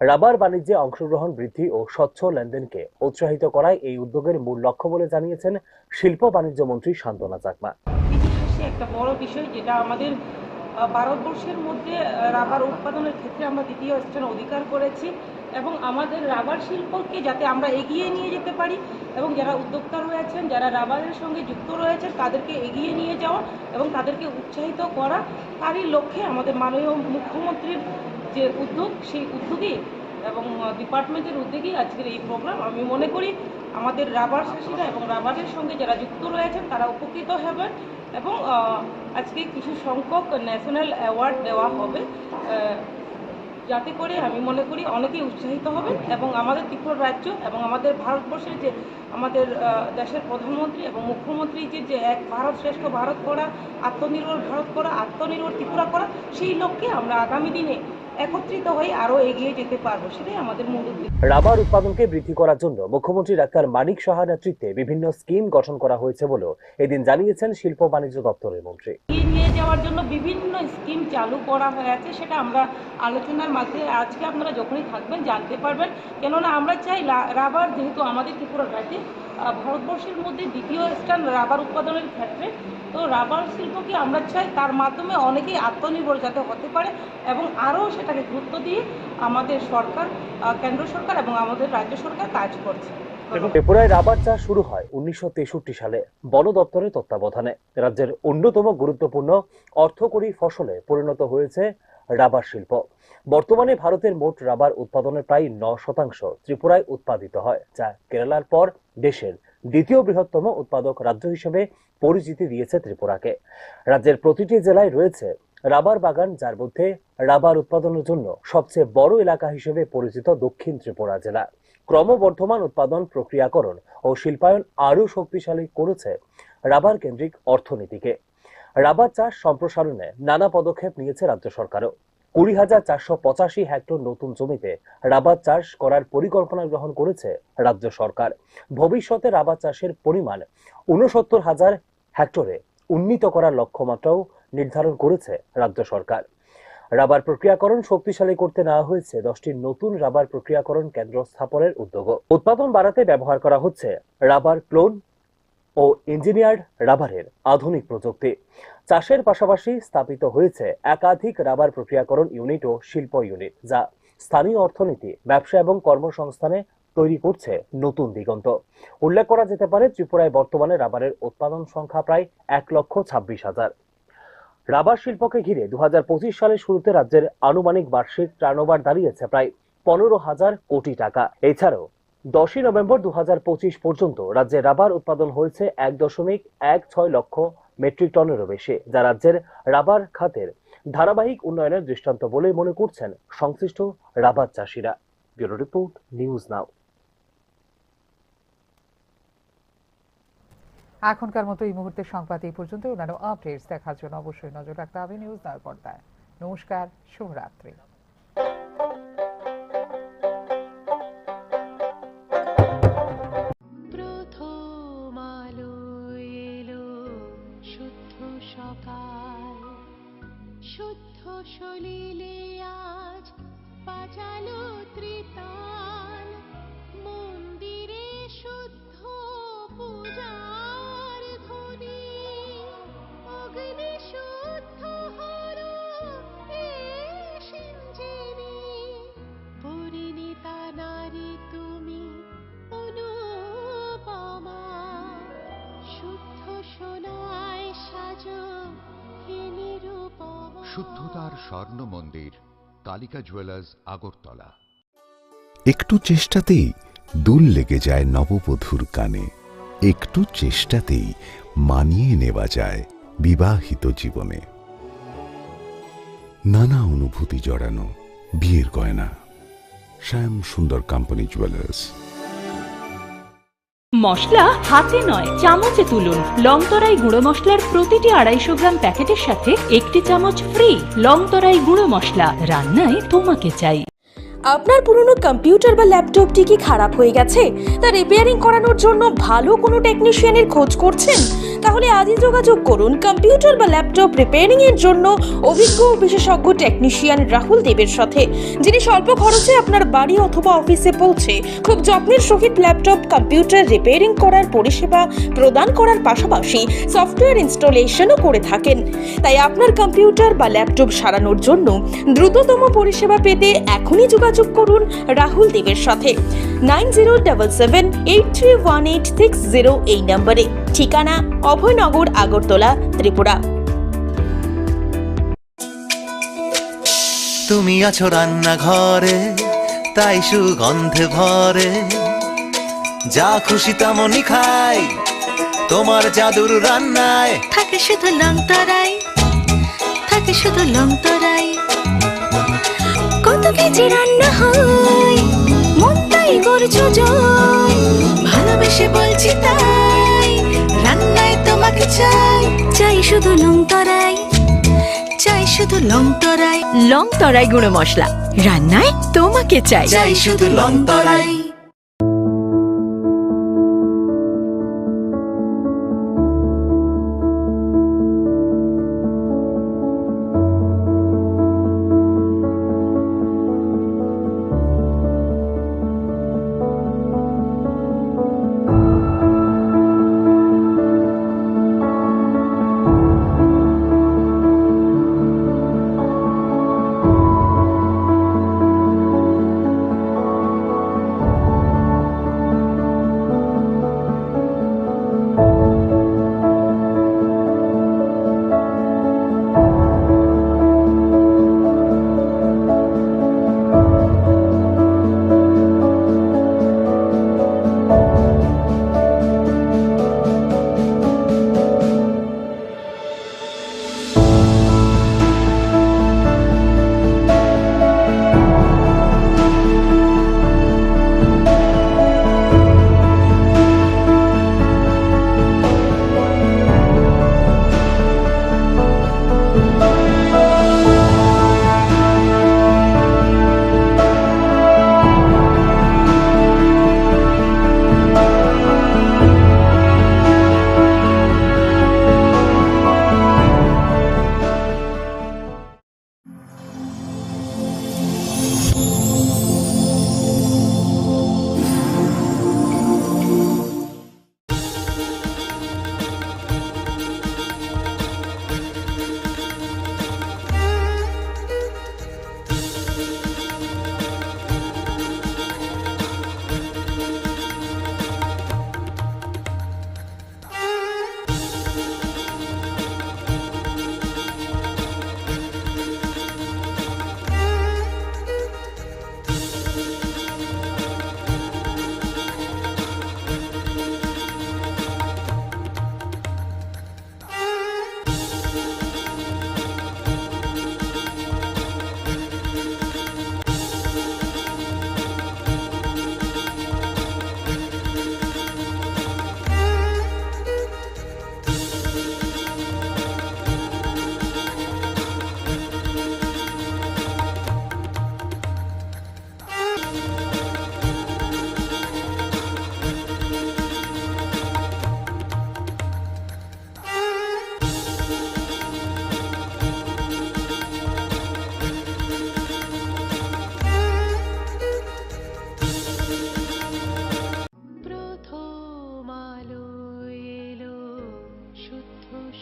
রাবার বাণিজ্যে অংশগ্রহণ বৃদ্ধি ও স্বচ্ছ লেনদেনকে উৎসাহিত করাই এই উদ্যোগের মূল লক্ষ্য বলে জানিয়েছেন শিল্প বাণিজ্য মন্ত্রী সান্ত্বনা চাকমা। ইতিহাসে একটা বড় বিষয়, যেটা আমাদের, আহ, ভারতবর্ষের মধ্যে, আহ, রাবার উৎপাদনের ক্ষেত্রে আমরা দ্বিতীয় স্থান অধিকার করেছি এবং আমাদের রাবার শিল্পকে যাতে আমরা এগিয়ে নিয়ে যেতে পারি এবং যারা উদ্যোক্তা রয়েছেন, যারা রাবারের সঙ্গে যুক্ত রয়েছেন, তাদেরকে এগিয়ে নিয়ে যাওয়া এবং তাদেরকে উৎসাহিত করা, তারই লক্ষ্যে আমাদের মাননীয় মুখ্যমন্ত্রীর যে উদ্যোগ, সেই উদ্যোগেই এবং, আহ, ডিপার্টমেন্টের উদ্যোগেই আজকের এই প্রোগ্রাম। আমি মনে করি আমাদের রাবার চাষিরা এবং রাবারের সঙ্গে যারা যুক্ত রয়েছেন, তারা উপকৃত হবেন এবং, আহ, আজকে কিছু সংখ্যক ন্যাশনাল অ্যাওয়ার্ড দেওয়া হবে, আহ, যাতে করে আমি মনে করি অনেকেই উৎসাহিত হবেন এবং আমাদের ত্রিপুরা রাজ্য এবং আমাদের ভারতবর্ষের যে আমাদের, আহ, দেশের প্রধানমন্ত্রী এবং মুখ্যমন্ত্রী যে, যে এক ভারত শ্রেষ্ঠ ভারত করা, আত্মনির্ভর ভারত করা, আত্মনির্ভর ত্রিপুরা করা, সেই লক্ষ্যে আমরা আগামী দিনে একত্রিত হয়ে আরো এগিয়ে যেতে পারবো, সেটাই আমাদের মূল উদ্দেশ্য। রাবার উৎপাদনকে বৃদ্ধি করার জন্য মুখ্যমন্ত্রী ডাক্তার মানিক সাহা নেতৃত্বে বিভিন্ন স্কিম গঠন করা হয়েছে বলেও এদিন জানিয়েছেন শিল্প বাণিজ্য দপ্তরের মন্ত্রী। এগিয়ে নিয়ে যাওয়ার জন্য বিভিন্ন স্কিম চালু করা হয়েছে, সেটা আমরা আলোচনার মাঝে আজকে আপনারা যখনই থাকবেন জানতে পারবেন। কেননা আমরা চাই লা-, রাবার যেহেতু আমাদের ত্রিপুরা রাজ্যে, আহ, ভারতবর্ষের মধ্যে দ্বিতীয় স্থান রাবার উৎপাদনের ক্ষেত্রে, তো রাবার শিল্পকে আমরা চাই তার মাধ্যমে অনেকেই আত্মনির্ভর যাতে হতে পারে এবং আরও সেটাকে গুরুত্ব দিয়ে আমাদের সরকার, আহ, কেন্দ্র সরকার এবং আমাদের রাজ্য সরকার কাজ করছে। এবং ত্রিপুরায় রাবার চাষ শুরু হয় উনিশশো তেষট্টি সালে বন দপ্তরের তত্ত্বাবধানে। রাজ্যের অন্যতম গুরুত্বপূর্ণ অর্থকরী ফসলে পরিণত হয়েছে রাবার শিল্প। বর্তমানে ভারতের মোট রাবার উৎপাদনের প্রায় ন শতাংশ ত্রিপুরায় উৎপাদিত হয়, যা কেরালার পর দেশের দ্বিতীয় বৃহত্তম উৎপাদক রাজ্য হিসেবে পরিচিতি দিয়েছে ত্রিপুরাকে। রাজ্যের প্রতিটি জেলায় রয়েছে রাবার বাগান, যার মধ্যে রাবার উৎপাদনের জন্য সবচেয়ে বড় এলাকা হিসেবে পরিচিত দক্ষিণ ত্রিপুরা জেলা। ক্রমবর্ধমান উৎপাদন, প্রক্রিয়াকরণ ও শিল্পায়ন আরও শক্তিশালী করেছে রাবার কেন্দ্রিক অর্থনীতিকে। রাবার চাষ সম্প্রসারণে নানা পদক্ষেপ নিয়েছে রাজ্য সরকারও। কুড়ি হাজার চারশো পঁচাশি হেক্টর নতুন জমিতে রাবার চাষ করার পরিকল্পনা গ্রহণ করেছে রাজ্য সরকার। ভবিষ্যতে রাবার চাষের পরিমাণ ঊনসত্তর হাজার হেক্টরে উন্নীত করার লক্ষ্যমাত্রাও নির্ধারণ করেছে রাজ্য সরকার। রাবার প্রক্রিয়াকরণ শক্তিশালী করতে নেওয়া হয়েছে দশটি নতুন রাবার প্রক্রিয়াকরণ কেন্দ্র স্থাপনের উদ্যোগও। উৎপাদন বাড়াতে ব্যবহার করা হচ্ছে রাবার ক্লোন ও ইঞ্জিনিয়ার্ড রাবারের আধুনিক প্রযুক্তি। চাষের পাশাপাশি স্থাপিত হয়েছে একাধিক রাবার প্রক্রিয়াকরণ ইউনিট ও শিল্প ইউনিট, যা স্থানীয় অর্থনীতি, ব্যবসা এবং কর্মসংস্থানে তৈরি করছে নতুন দিগন্ত। উল্লেখ করা যেতে পারে, ত্রিপুরায় বর্তমানে রাবারের উৎপাদন সংখ্যা প্রায় এক লক্ষ ছাব্বিশ হাজার। রাবার শিল্পকে ঘিরে দু হাজার পঁচিশ সালের শুরুতে রাজ্যের আনুমানিক বার্ষিক টার্নওভার দাঁড়িয়েছে প্রায় পনেরো হাজার কোটি টাকা। এছাড়াও দশই নভেম্বর দু হাজার পঁচিশ পর্যন্ত রাজ্যে রাবার উৎপাদন হয়েছে এক দশমিক এক ছয় লক্ষ মেট্রিক টনেরও বেশি, যা রাজ্যের রাবার খাতের ধারাবাহিক উন্নয়নের দৃষ্টান্ত বলেই মনে করছেন সংশ্লিষ্ট রাবার চাষিরা। ব্যুরো রিপোর্ট, নিউজ নাও। এখনকার মতো এই মুহূর্তে সংবাদ এই পর্যন্ত। অন্যান্য আপডেটস দেখার জন্য অবশ্যই নজর রাখতে হবে নিউজ নাওর পর্দায়। নমস্কার, শুভরাত্রি। প্রথম আলো এলো শুদ্ধ সকাল, শুদ্ধ সলিলে আজ বাজালো ত্রিতাল, মন্দিরে শুদ্ধ পূজার ধ্বনি, অগ্নি শুদ্ধ হলো এ সিঞ্জিনী। পরিণীতা নারী তুমি অনুপমা, শুদ্ধ সোনায় সাজো হে নিরুপমা। শুদ্ধতার স্বর্ণ মন্দির, কালিকা জুয়েলার্স, আগরতলা। একটু চেষ্টাতেই দুল লেগে যায় নববধূর কানে, একটু চেষ্টাতেই মানিয়ে নেওয়া যায় বিবাহিত জীবনে। নানা অনুভূতি জড়ানো বিয়ের গয়না। শ্যাম সুন্দর কোম্পানি জুয়েলার্স। মশলা হাতে নয়, চামচে তুলুন। লংতরাই গুঁড়ো মশলার প্রতিটি আড়াইশো গ্রাম প্যাকেটের সাথে একটি চামচ ফ্রি। লংতরাই গুঁড়ো মশলা, রান্নায় তোমাকে চাই। আপনার পুরনো কম্পিউটার বা ল্যাপটপটি কি খারাপ হয়ে গেছে? তা রিপেয়ারিং করানোর জন্য ভালো কোনো টেকনিশিয়ানের খোঁজ করছেন? তাহলে আজই যোগাযোগ করুন কম্পিউটার বা ল্যাপটপ রিপেয়ারিং এর জন্য অভিজ্ঞ ও বিশেষজ্ঞ টেকনিশিয়ান রাহুল দেবের সাথে, যিনি স্বল্প খরচে আপনার বাড়ি অথবা অফিসে পৌঁছে খুব যত্নের সহিত ল্যাপটপ কম্পিউটার রিপেয়ারিং করার পরিষেবা প্রদান করার পাশাপাশি সফটওয়্যার ইনস্টলেশনও করে থাকেন। তাই আপনার কম্পিউটার বা ল্যাপটপ সারানোর জন্য দ্রুততম পরিষেবা পেতে এখনই যোগাযোগ করুন রাহুল দেবের সাথে nine zero double seven eight three one eight six zero এই নম্বরে। ঠিকানা অভয়নগর, আগরতলা, ত্রিপুরা। তুমি আছো রান্নাঘরে, তাই সুগন্ধে ভরে। যা খুশি তেমনই খাই, তোমার জাদুর রান্নায়। থাকে শুধু লংতরাই, থাকে শুধু লংতরাই। কত কেজি রান্না হয়, মনটাই করছো জয়। ভালোবেসে বলছি তাই, রান্নায় তোমাকে চাই। চাই শুধু লংতরাই, চাই শুধু লংতরাই। লংতরাই গুঁড়ো মশলা, রান্নায় তোমাকে চাই। চাই শুধু লংতরাই।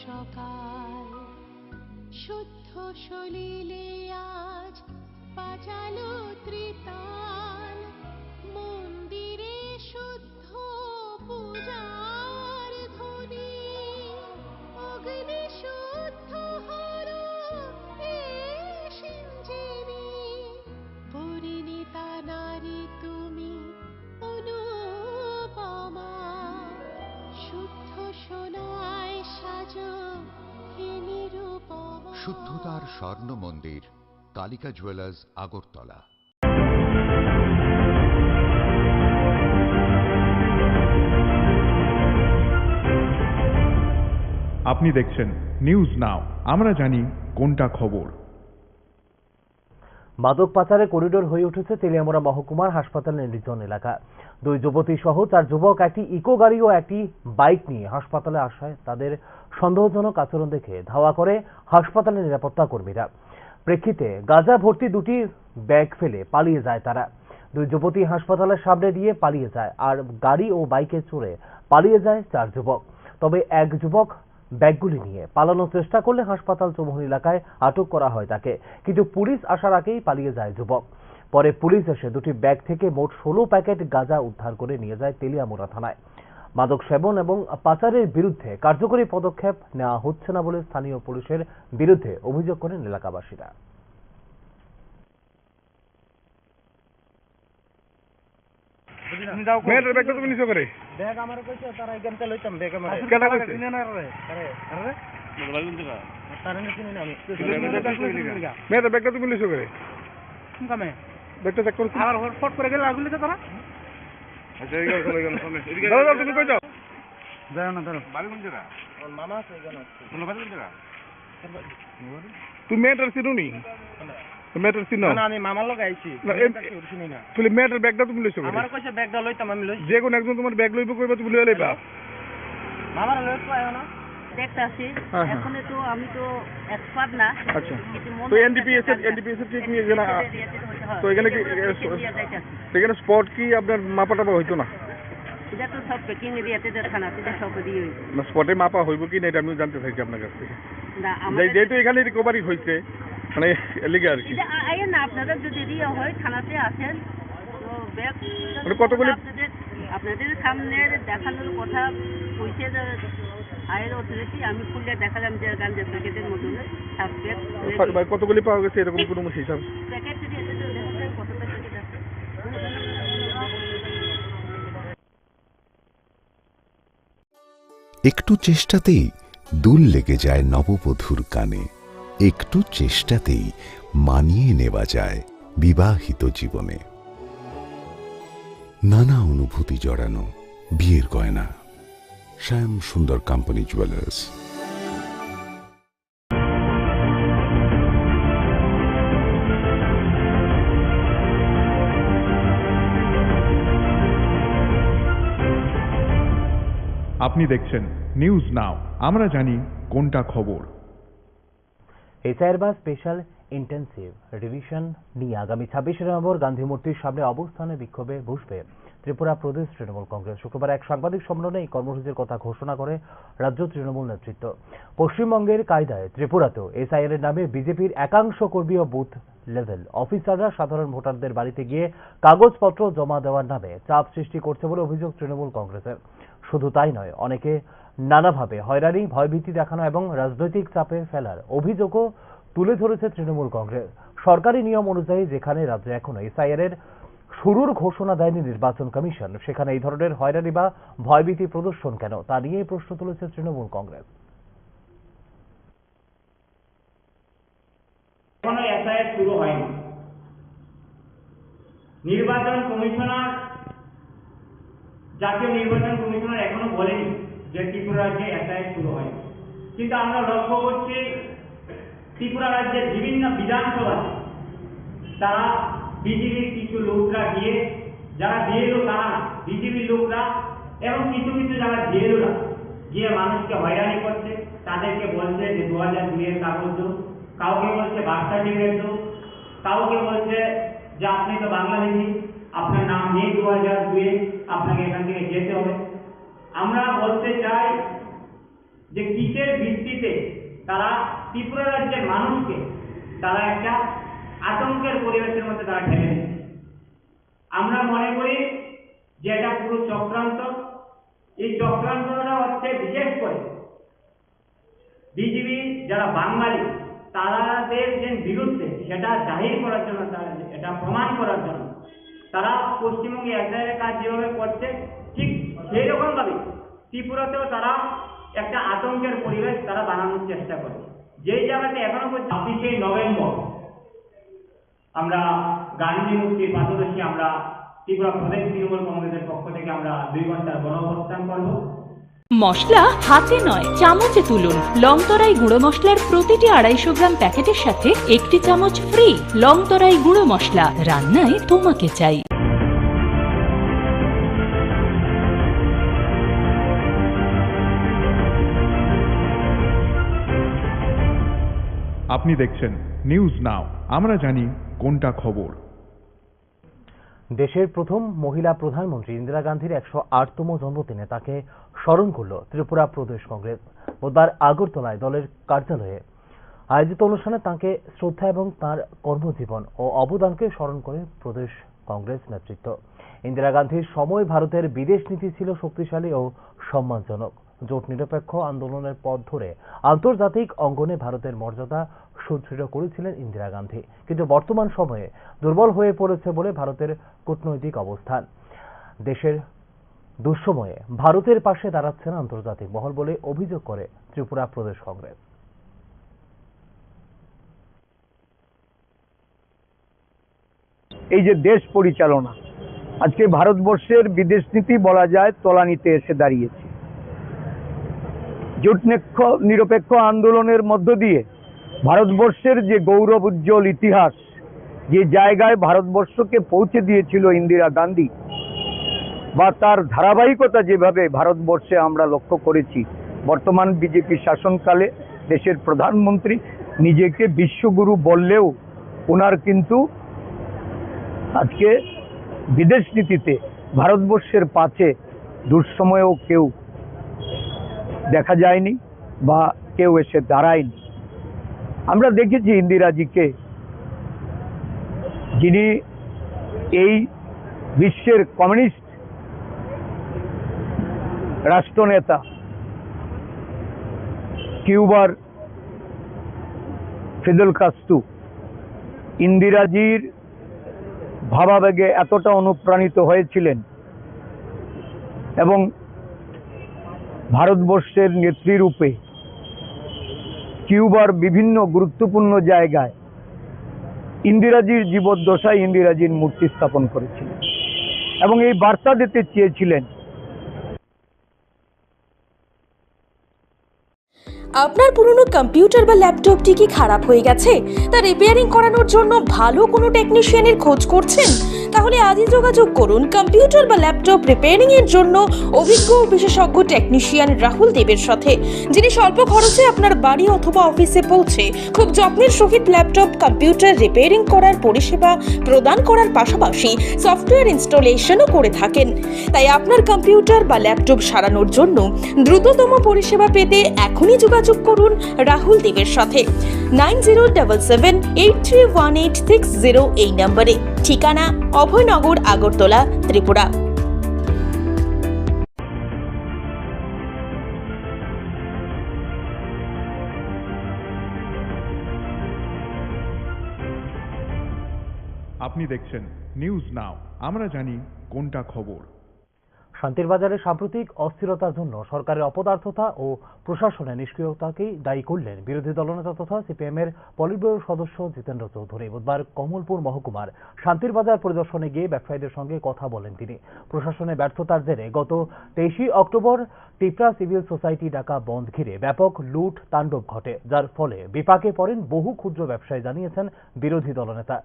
সকাল শুদ্ধ সলিলে আজ বাজালো ত্রিতাল, মন্দিরে শুদ্ধ পূজার ধ্বনি, অগ্নি শুদ্ধ হলো এ সিঞ্জিনী। পরিণীতা নারী তুমি অনুপমা, শুদ্ধ সোনায় সাজো হে নিরুপমা। শুদ্ধতার স্বর্ণ মন্দির, কালিকা জুয়েলার্স, আগরতলা। আপনি দেখছেন নিউজ নাও, আমরা জানি কোনটা খবর। মাদক পাচারে করিডোর হয়ে উঠেছে তেলিয়ামুড়া মহকুমার হাসপাতালের নির্জন এলাকা। দুই যুবতী সহ চার যুবক একটি ইকো গাড়ি ও একটি বাইক নিয়ে হাসপাতালে আসায় তাদের সন্দেহজনক আচরণ দেখে ধাওয়া করে হাসপাতালের নিরাপত্তা কর্মীরা। প্রেক্ষিতে গাঁজা ভর্তি দুটি ব্যাগ ফেলে পালিয়ে যায় তারা। দুই যুবতী হাসপাতালের সামনে দিয়ে পালিয়ে যায়, আর গাড়ি ও বাইকে চড়ে পালিয়ে যায় চার যুবক। তবে এক যুবক ব্যাগগুলি নিয়ে পালানোর চেষ্টা করলে হাসপাতাল চৌমুহনী এলাকায় আটক করা হয় তাকে, কিন্তু পুলিশ আসার আগেই পালিয়ে যায় যুবক। পরে পুলিশ এসে দুটি ব্যাগ থেকে মোট ষোলো প্যাকেট গাঁজা উদ্ধার করে নিয়ে যায় তেলিয়ামুড়া থানায়। মাদক সেবন এবং পাচারের বিরুদ্ধে কার্যকরী পদক্ষেপ নেওয়া হচ্ছে না বলে স্থানীয় পুলিশের বিরুদ্ধে অভিযোগ করেন এলাকাবাসীরা। তুমি যাও। মেয়েটার ব্যাগটা তুমি নিছো করে? ব্যাগ আমার কইছে, তারা এখানতে লইতাম, ব্যাগ আমার। কেটা কইছে? চিনে না রে। আরে, আরে। তারা না চিনি না আমি। মেয়েটার ব্যাগটা তুমি নিছো করে? কোন কামে? ব্যাগটা চেক করো। আবার হটস্পট করে গেলে, আগুন দিতে তারা? আচ্ছা, এই গেল, চলে গেল, সামনে। এদিকে যাও, যাও, তুমি কই যাও? যাও না, ধরো। বাড়ি কোন জায়গা? ওর মামা আছে এখানে। তোমার বাড়ি কোন জায়গা? তুমি মেয়েটার চিনো নি? তুমি মেয়েটার চিনো? না, না, আমি মামার লগে আইছি। না, আমি এম-, তাকে চিনি না। তাহলে মেয়েটার ব্যাগটা তুমি লইছো করে? আমার কইছে ব্যাগটা লইতাম, আমি লইছি। যে কোনো একজন তোমার ব্যাগ লইবো কইবা, তুমি লইয়া লইবা। মামার লগে তো আয় না। দেখতে আসি। হ্যাঁ, হ্যাঁ। এখন তো আমি তো এক্সপার্ট না। আচ্ছা। কিন্তু মনে তো হয় এনডিপিএস এর, এক্সপার্ট না। এনডিপিএস এর কি, কি এখানে, এনডিপিএস এর এরিয়াতে তো হতে হয়। তো এখানে কি, এগুলো এ, তো স-, এরিয়া যাইতে আসি। তো এখানে স্পট কি আপনার মাপা টাপা হইতো না? এটা তো সব প্যাকিং এরিয়াতে যে থানাতে যে সব দিয়ে হইতো। না, স্পটে মাপা হইব কি না, এটা আমিও জানতে চাইছি আপনার কাছ থেকে। না, যে-, আমাদের যেহেতু এখানে রিকভারি হয়েছে, মানে, এর লিগে আর কি। এটা আ-, আইয়েন না, আপনাদের যদি এরিয়া হয়, থানাতে আসেন। তো ব্যাগ মানে, কতগুলি আপনাদের, আপনাদের সামনে দেখানোর কথা কইছে যে হায়ার অথরিটি, আমি খুললে দেখালাম যে গাঞ্জা প্যাকেটের মতন সাবজেক্ট। ভাই, কতগুলি পাওয়া গেছে এরকম কোনো হিসাব? প্যাকেট যদি এত দেখা যায়, কত প্যাকেট আছে? একটু চেষ্টাতেই দুল লেগে যায় নববধূর কানে। একটু চেষ্টাতেই মানিয়ে নেওয়া যায় বিবাহিত জীবনে। নানা অনুভূতি জড়ানো বিয়ের গয়না। শ্যাম সুন্দর কোম্পানি জুয়েলার্স। আপনি দেখছেন নিউজ নাও, আমরা জানি কোনটা খবর। এসআইআর বা স্পেশাল ইন্টেনসিভ রিভিশন নিয়ে আগামী ছাব্বিশে নভেম্বর গান্ধী মূর্তির সামনে অবস্থানে বিক্ষোভে বসবে ত্রিপুরা প্রদেশ তৃণমূল কংগ্রেস। শুক্রবার এক সাংবাদিক সম্মেলনে এই কর্মসূচির কথা ঘোষণা করে রাজ্য তৃণমূল নেতৃত্ব। পশ্চিমবঙ্গের কায়দায় ত্রিপুরাতেও এসআইআর এর নামে বিজেপির একাংশ কর্মী ও বুথ লেভেল অফিসাররা সাধারণ ভোটারদের বাড়িতে গিয়ে কাগজপত্র জমা দেওয়ার নামে চাপ সৃষ্টি করছে বলে অভিযোগ তৃণমূল কংগ্রেসের। শুধু তাই নয়, অনেকে নানাভাবে হয়রানি, ভয়ভীতি দেখানো এবং রাজনৈতিক চাপে ফেলার অভিযোগও তুলে ধরেছে তৃণমূল কংগ্রেস। সরকারি নিয়ম অনুযায়ী যেখানে রাজ্যে এখনো এসআইআর এর শুরুর ঘোষণা দেয়নি নির্বাচন কমিশন, সেখানে এই ধরনের হয়রানি বা ভয়ভীতি প্রদর্শন কেন, তা নিয়েই প্রশ্ন তুলেছে তৃণমূল কংগ্রেস। এখনো এসআইআর শুরু হয়নি। নির্বাচন কমিশনার, জাতীয় নির্বাচন কমিশনার এখনো বলেনি যে ত্রিপুরা রাজ্যে এসআইআর শুরু হয়নি। কিন্তু আমরা লক্ষ্য করছি ত্রিপুরা রাজ্যের বিভিন্ন বিধানসভাতে তারা বিজেপির কিছু লোকরা গিয়ে, যারা বিএলও তারা না, বিজেপির লোকরা এবং কিছু কিছু যারা বিএলওরা গিয়ে মানুষকে হয়রানি করছে, তাদেরকে বলছে যে দু হাজার দুই এর কাগজ দেন, কাউকে বলছে বার্থ সার্টিফিকেট দেন, কাউকে বলছে যে আপনি তো বাংলাদেশি, আপনার নাম নেই দু হাজার দুই এ, আপনাকে এখান থেকে যেতে হবে। আমরা বলতে চাই যে কিসের ভিত্তিতে তারা ত্রিপুরা রাজ্যের মানুষকে তারা একটা আতঙ্কের পরিবেশের মধ্যে তারা ঠেলে দিচ্ছে। আমরা মনে করি যে এটা পুরো চক্রান্ত। এই চক্রান্তটা হচ্ছে বিশেষ করে বিজেপি যারা বাঙালি, তাদের যে বিরুদ্ধে সেটা জাহির করার জন্য, তারা এটা প্রমাণ করার জন্য তারা পশ্চিমবঙ্গে এক জায়গায় কাজ যেভাবে করছে, ঠিক সেই রকমভাবে ত্রিপুরাতেও তারা একটা আতঙ্কের পরিবেশ তারা বানানোর চেষ্টা করে। যেই জায়গাতে এখনো পর্যন্ত ছাব্বিশে নভেম্বর আমরা গান্ধী মূর্তির পাদদেশে আমরা ত্রিপুরা প্রদেশ তৃণমূল কংগ্রেসের পক্ষ থেকে আমরা দুই ঘন্টার গণ অবস্থান করব। মশলা হাতে নয়, চামচে তুলুন। লংতরাই গুঁড়ো মশলার প্রতিটি আড়াইশো গ্রাম প্যাকেটের সাথে একটি চামচ ফ্রি। লংতরাই গুঁড়ো মশলা, রান্নায় তোমাকে চাই। আপনি দেখছেন নিউজ নাও, আমরা জানি কোনটা খবর। দেশের প্রথম মহিলা প্রধানমন্ত্রী ইন্দিরা গান্ধীর একশো আটতম জন্মদিনে তাকে স্মরণ করল ত্রিপুরা প্রদেশ কংগ্রেস। বুধবার আগরতলায় দলের কার্যালয়ে আয়োজিত অনুষ্ঠানে তাঁকে শ্রদ্ধা এবং তাঁর কর্মজীবন ও অবদানকে স্মরণ করে প্রদেশ কংগ্রেস নেতৃত্ব। ইন্দিরা গান্ধীর সময় ভারতের বিদেশ নীতি ছিল শক্তিশালী ও সম্মানজনক। জোট নিরপেক্ষ আন্দোলনের পথ ধরে আন্তর্জাতিক অঙ্গনে ভারতের মর্যাদা সুদৃঢ় করেছিলেন ইন্দিরা গান্ধী, কিন্তু বর্তমান সময়ে দুর্বল হয়ে পড়েছে বলে ভারতের কূটনৈতিক অবস্থান। দেশের দুঃসময়ে ভারতের পাশে দাঁড়াচ্ছেন আন্তর্জাতিক মহল বলে অভিযোগ করে ত্রিপুরা প্রদেশ কংগ্রেস। এই যে দেশ পরিচালনা, আজকে ভারতবর্ষের বিদেশ নীতি বলা যায় তলানিতে এসে দাঁড়িয়েছে। জোট নিক্ষ-, নিরপেক্ষ আন্দোলনের মধ্য দিয়ে ভারতবর্ষের যে গৌরব উজ্জ্বল ইতিহাস, যে জায়গায় ভারতবর্ষকে পৌঁছে দিয়েছিল ইন্দিরা গান্ধী, বা তার ধারাবাহিকতা যেভাবে ভারতবর্ষে আমরা লক্ষ্য করেছি, বর্তমান বিজেপি শাসনকালে দেশের প্রধানমন্ত্রী নিজেকে বিশ্বগুরু বললেও ওনার কিন্তু আজকে বিদেশ নীতিতে ভারতবর্ষের পাশে দুঃসময়েও কেউ দেখা যায়নি বা কেউ এসে দাঁড়ায়নি। আমরা দেখেছি ইন্দিরাজিকে, যিনি এই বিশ্বের কমিউনিস্ট রাষ্ট্রনেতা কিউবার ফিদেল কাস্ত্রো ইন্দিরাজির ভাবাবেগে এতটা অনুপ্রাণিত হয়েছিলেন এবং ভারতবর্ষের নেত্রী রূপে কিউবার বিভিন্ন গুরুত্বপূর্ণ জায়গায় ইন্দিরাজির জীবদ্দশায় ইন্দিরাজির মূর্তি স্থাপন করেছিলেন এবং এই বার্তা দিতে চেয়েছিলেন। আপনার পুরনো কম্পিউটার বা ল্যাপটপটি কি খারাপ হয়ে গেছে? তা রিপেয়ারিং করানোর জন্য ভালো কোনো টেকনিশিয়ানের খোঁজ করছেন? তাহলে আজই যোগাযোগ করুন কম্পিউটার বা ল্যাপটপ রিপেয়ারিং এর জন্য অভিজ্ঞ ও বিশেষজ্ঞ টেকনিশিয়ান রাহুল দেবের সাথে, যিনি স্বল্প খরচে আপনার বাড়ি অথবা অফিসে পৌঁছে খুব যত্নের সহিত ল্যাপটপ কম্পিউটার রিপেয়ারিং করার পরিষেবা প্রদান করার পাশাপাশি সফটওয়্যার ইনস্টলেশনও করে থাকেন। তাই আপনার কম্পিউটার বা ল্যাপটপ সারানোর জন্য দ্রুততম পরিষেবা পেতে এখনই যোগাযোগ করুন রাহুল দেবের সাথে nine zero double seven eight three one eight six zero এই নম্বরে। ঠিকানা অভয়নগর, আগরতলা, ত্রিপুরা। আপনি দেখছেন নিউজ নাও, আমরা জানি কোনটা খবর। শান্তির বাজারে সাম্প্রতিক অস্থিরতার জন্য সরকারের অপদার্থতা ও প্রশাসনের নিষ্ক্রিয়তাকেই দায়ী করলেন বিরোধী দলনেতা তথা সিপিএম এর পলিটব্যুরো সদস্য জিতেন্দ্র চৌধুরী। বুধবার কমলপুর মহকুমার শান্তির বাজার পরিদর্শনে গিয়ে ব্যবসায়ীদের সঙ্গে কথা বলেন তিনি। প্রশাসনের ব্যর্থতার জেরে গত তেইশে অক্টোবর ত্রিপুরা সিভিল সোসাইটি ডাকা বন্ধ ঘিরে ব্যাপক লুট তাণ্ডব ঘটে, যার ফলে বিপাকে পড়েন বহু ক্ষুদ্র ব্যবসায়ী, জানিয়েছেন বিরোধী দলনেতা।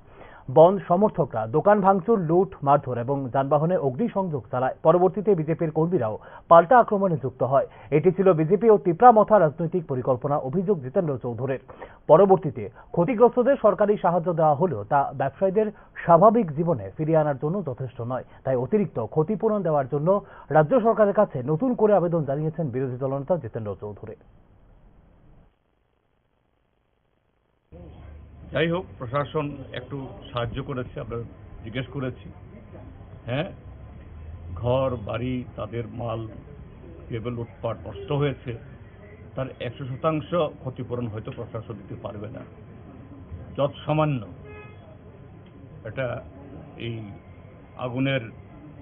বন্ধ সমর্থকরা দোকান ভাঙচুর, লুট, মারধর এবং যানবাহনে অগ্নিসংযোগ চালায়। পরবর্তীতে বিজেপির কর্মীরাও পাল্টা আক্রমণে যুক্ত হয়। এটি ছিল বিজেপি ও তিপ্রা মথা রাজনৈতিক পরিকল্পনা, অভিযোগ জিতেন্দ্র চৌধুরীর। পরবর্তীতে ক্ষতিগ্রস্তদের সরকারি সাহায্য দেওয়া হলেও তা ব্যবসায়ীদের স্বাভাবিক জীবনে ফিরিয়ে আনার জন্য যথেষ্ট নয়। তাই অতিরিক্ত ক্ষতিপূরণ দেওয়ার জন্য রাজ্য সরকারের কাছে নতুন করে আবেদন জানিয়েছেন বিরোধী দলনেতা জিতেন্দ্র চৌধুরী। যাই হোক, প্রশাসন একটু সাহায্য করেছে, আমরা জিজ্ঞেস করেছি। হ্যাঁ, ঘর বাড়ি, তাদের মাল যেভাবে লুটপাট নষ্ট হয়েছে, তার একশো শতাংশ ক্ষতিপূরণ হয়তো প্রশাসন দিতে পারবে না, যৎসামান্য এটা এই আগুনের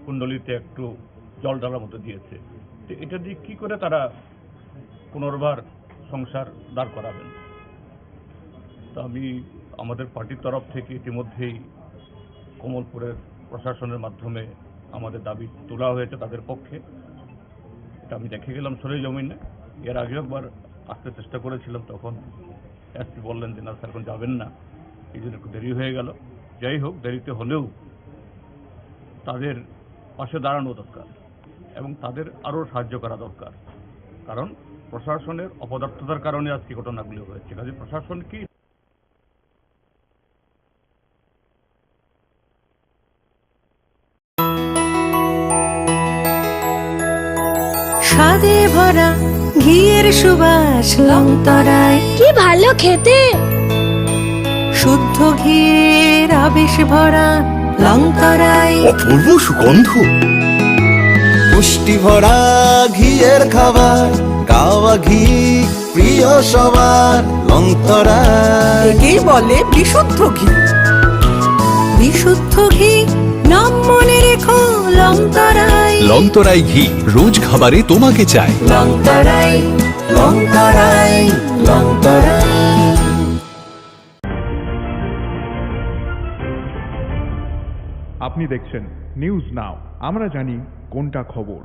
কুণ্ডলিতে একটু জল ঢালার মতো দিয়েছে। তো এটা দিয়ে কি করে তারা পুনর্বার সংসার দাঁড় করাবেন? তো আমি আমাদের পার্টির তরফ থেকে ইতিমধ্যেই কমলপুরের প্রশাসনের মাধ্যমে আমাদের দাবি তোলা হয়েছে তাদের পক্ষে। এটা আমি দেখে গেলাম সরেজমিনে। এর আগেও একবার আসতে চেষ্টা করেছিলাম, তখন এসপি বললেন যে, "না স্যার, এখন যাবেন না।" এই জন্য একটু দেরি হয়ে গেল। যাই হোক, দেরিতে হলেও তাদের পাশে দাঁড়ানো দরকার এবং তাদের আরও সাহায্য করা দরকার, কারণ প্রশাসনের অপদার্থতার কারণে আজকে ঘটনাগুলি হয়েছে। কাজে প্রশাসন কি স্বাদে ভরা ঘিয়ের সুবাস লংতরায়। কি ভালো খেতে! শুদ্ধ ঘিয়ের আবেশ ভরা লংতরায়। অপূর্ব সুগন্ধ। পুষ্টি ভরা ঘিয়ের খাবার, কাওয়া ঘি প্রিয় সবার লংতরায়। একেই বলে বিশুদ্ধ ঘি। বিশুদ্ধ ঘি, নাম মনে রেখো লংতরায়। লংতরাই ঘি, রোজ খাবারে তোমাকে চাই। লংতরায়, লংতরায়, লংতরায়। আপনি দেখছেন নিউজ নাও, আমরা জানি কোনটা খবর।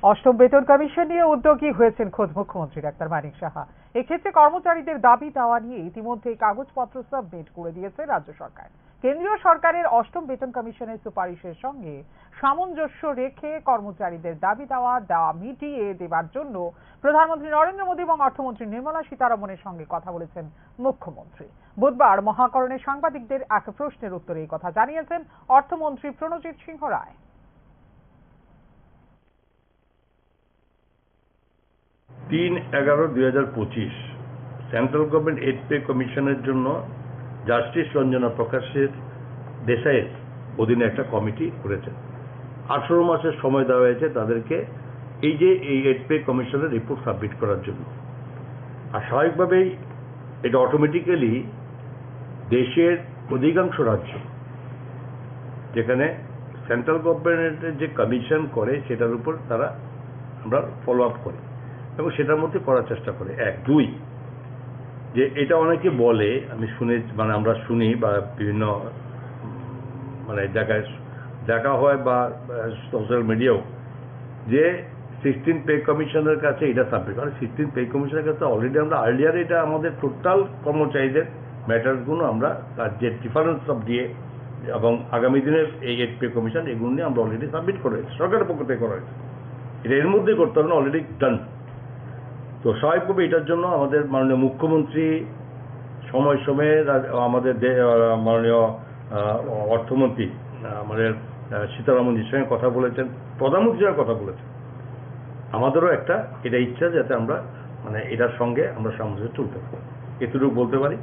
অষ্টম বেতন কমিশন নিয়ে উদ্যোগী হয়েছেন খোদ মুখ্যমন্ত্রী ডাক্তার মানিক সাহা। এক্ষেত্রে কর্মচারীদের দাবি দাওয়া নিয়ে ইতিমধ্যেই কাগজপত্র সাবমিট করে দিয়েছে রাজ্য সরকার। কেন্দ্রীয় সরকারের অষ্টম বেতন কমিশনের সুপারিশের সঙ্গে সামঞ্জস্য রেখে কর্মচারীদের দাবি দাওয়া দাওয়া মিটিয়ে দেবার জন্য প্রধানমন্ত্রী নরেন্দ্র মোদী এবং অর্থমন্ত্রী নির্মলা সীতারমণের সঙ্গে কথা বলেছেন মুখ্যমন্ত্রী। বুধবার মহাকরণে সাংবাদিকদের এক প্রশ্নের উত্তরে এই কথা জানিয়েছেন অর্থমন্ত্রী প্রণজিৎ সিংহ রায়। তিন এগারো দুই হাজার পঁচিশ সেন্ট্রাল গভর্নমেন্ট এইট পে কমিশনের জন্য জাস্টিস রঞ্জনা প্রকাশের দেশাইয়ের অধীনে একটা কমিটি করেছেন। আঠারো মাসের সময় দেওয়া হয়েছে তাদেরকে এই যে এই এইট পে কমিশনের রিপোর্ট সাবমিট করার জন্য। আর স্বাভাবিকভাবেই এটা অটোমেটিক্যালি দেশের অধিকাংশ রাজ্য, যেখানে সেন্ট্রাল গভর্নমেন্টের যে কমিশন করে, সেটার উপর তারা, আমরা ফলো আপ করি এবং সেটার মধ্যে করার চেষ্টা করি। এক। দুই, যে এটা অনেকে বলে, আমি শুনে, মানে, আমরা শুনি বা বিভিন্ন, উম, মানে, জায়গায় দেখা হয় বা, আহ, সোশ্যাল মিডিয়াও, যে সিক্সটিন পে কমিশনের কাছে এটা সাবমিট, কারণ সিক্সটিন পে কমিশনের কাছে অলরেডি আমরা আর্লিয়ার এটা আমাদের টোটাল কর্মচারীদের ম্যাটারগুলো আমরা তার যে ডিফারেন্স অফ দিয়ে এবং আগামী দিনের এই এইট পে কমিশন, এগুলো নিয়ে আমরা অলরেডি সাবমিট করে হয়েছে, সরকারের পক্ষ থেকে করা হয়েছে। এটা এর মধ্যেই করতে হবে না, অলরেডি ডান। তো স্বাভাবিকভাবে এটার জন্য আমাদের মাননীয় মুখ্যমন্ত্রী সময় সময়ে রা-, আমাদের দে-, আহ, মাননীয়, আহ, অর্থমন্ত্রী, আহ, আমাদের, আহ, সীতারামনজির সঙ্গে কথা বলেছেন, প্রধানমন্ত্রীর সঙ্গে কথা বলেছেন। আমাদেরও একটা এটা ইচ্ছা যাতে আমরা, মানে, এটার সঙ্গে আমরা সামঞ্জস্য তুলতে পারি। এতটুকু বলতে পারি,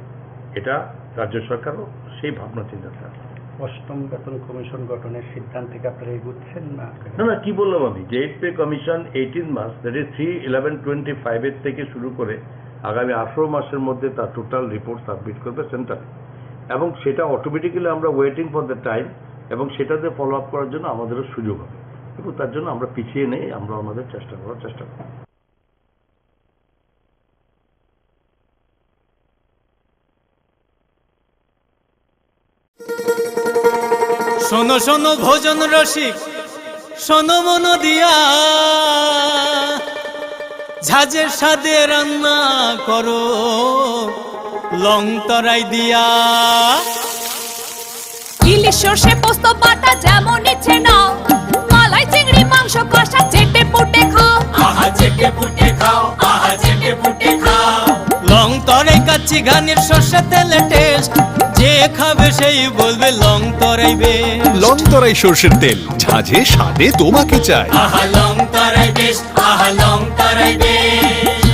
এটা রাজ্য সরকারও সেই ভাবনা চিন্তা থাকে। অষ্টম বেতন কমিশন গঠনের সিদ্ধান্তে কি আপনারা এগুচ্ছেন না? না, না, কি বললাম আমি, যে এইট পে কমিশন এইটিন মাস, that is three eleven twenty five এর থেকে শুরু করে আগামী আঠারো মাসের মধ্যে তার টোটাল রিপোর্ট সাবমিট করবে সেন্টারে, এবং সেটা অটোমেটিক্যালি আমরা ওয়েটিং ফর দ্য টাইম, এবং সেটাতে ফলো আপ করার জন্য আমাদেরও সুযোগ হবে, এবং তার জন্য আমরা পিছিয়ে নেই, আমরা আমাদের চেষ্টা করার চেষ্টা করব। শোনো শোনো ভোজন রসিক, শোনো মন দিয়া, ঝাঁঝের স্বাদে রান্না করো। লং তরাই দিয়া। ইলিশ সর্ষে পোস্ত বাটা যেমন ইচ্ছে নাও, মালাই চিংড়ি মাংস কষা চেটে পুটে খাও। আহা চেটে পুটে খাও, আহা চেটে পুটে খাও। লং তরাই কাচ্চি ঘানির সর্ষে তেলে টেস্ট, যে খাবে সেই বলবে লং তরাই বেস্ট। লং তরাই সর্ষের তেল, ঝাঁঝে স্বাদে তোমাকে চাই। আহা লং তরাই বেস্ট, আহা লং তরাই বেস্ট।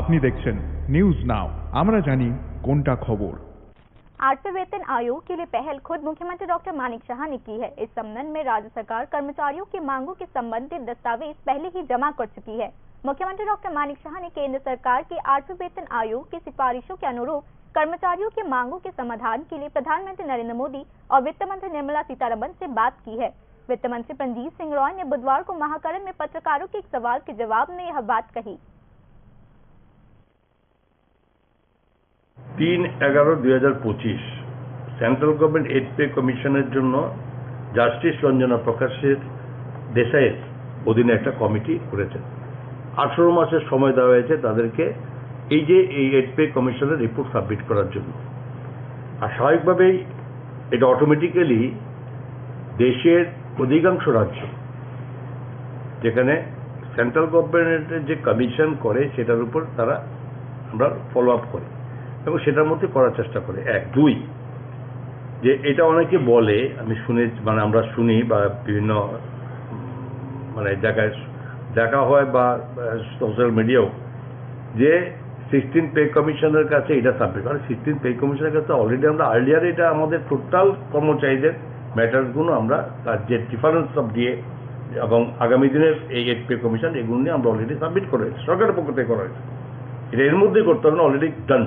আপনি দেখছেন নিউজ নাও, আমরা জানি কোনটা খবর। आठवें वेतन आयोग के लिए पहल खुद मुख्यमंत्री डॉक्टर मानिक साहा ने की है। इस संबंध में राज्य सरकार कर्मचारियों की मांगों के संबंधित दस्तावेज पहले ही जमा कर चुकी है। मुख्यमंत्री डॉक्टर मानिक साहा ने केंद्र सरकार के आठवें वेतन आयोग की सिफारिशों के अनुरूप कर्मचारियों की मांगों के समाधान के लिए प्रधानमंत्री नरेंद्र मोदी और वित्त मंत्री निर्मला सीतारमण से बात की है। वित्त मंत्री प्रदीप सिंह रॉय ने बुधवार को महाकरण में पत्रकारों के एक सवाल के जवाब में यह बात कही। তিন এগারো দুই হাজার পঁচিশ সেন্ট্রাল গভর্নমেন্ট এইড পে কমিশনের জন্য জাস্টিস রঞ্জনা প্রকাশের দেশাইয়ের অধীনে একটা কমিটি করেছেন। আঠারো মাসের সময় দেওয়া হয়েছে তাদেরকে এই যে এই এইড পে কমিশনের রিপোর্ট সাবমিট করার জন্য। আর স্বাভাবিকভাবেই এটা অটোমেটিক্যালি দেশের অধিকাংশ রাজ্য, যেখানে সেন্ট্রাল গভর্নমেন্টের যে কমিশন করে, সেটার উপর তারা, আমরা ফলো আপ করি এবং সেটার মধ্যে করার চেষ্টা করি। এক। দুই, যে এটা অনেকে বলে, আমি শুনে, মানে, আমরা শুনি বা বিভিন্ন, উম, মানে, জায়গায় দেখা হয় বা সোশ্যাল মিডিয়াও, যে সিক্সটিন পে কমিশনের কাছে এটা সাবমিট, কারণ সিক্সটিন পে কমিশনের কাছে অলরেডি আমরা আর্লিয়ার এটা আমাদের টোটাল কর্মচারীদের ম্যাটারগুলো আমরা তার যে ডিফারেন্স অফ ডিএ এবং আগামী দিনের এই এইড পে কমিশন, এগুলো নিয়ে আমরা অলরেডি সাবমিট করে রেখেছি, সরকারের পক্ষ থেকে করা হয়েছে। এটা এর মধ্যেই করতে হবে না, অলরেডি ডান।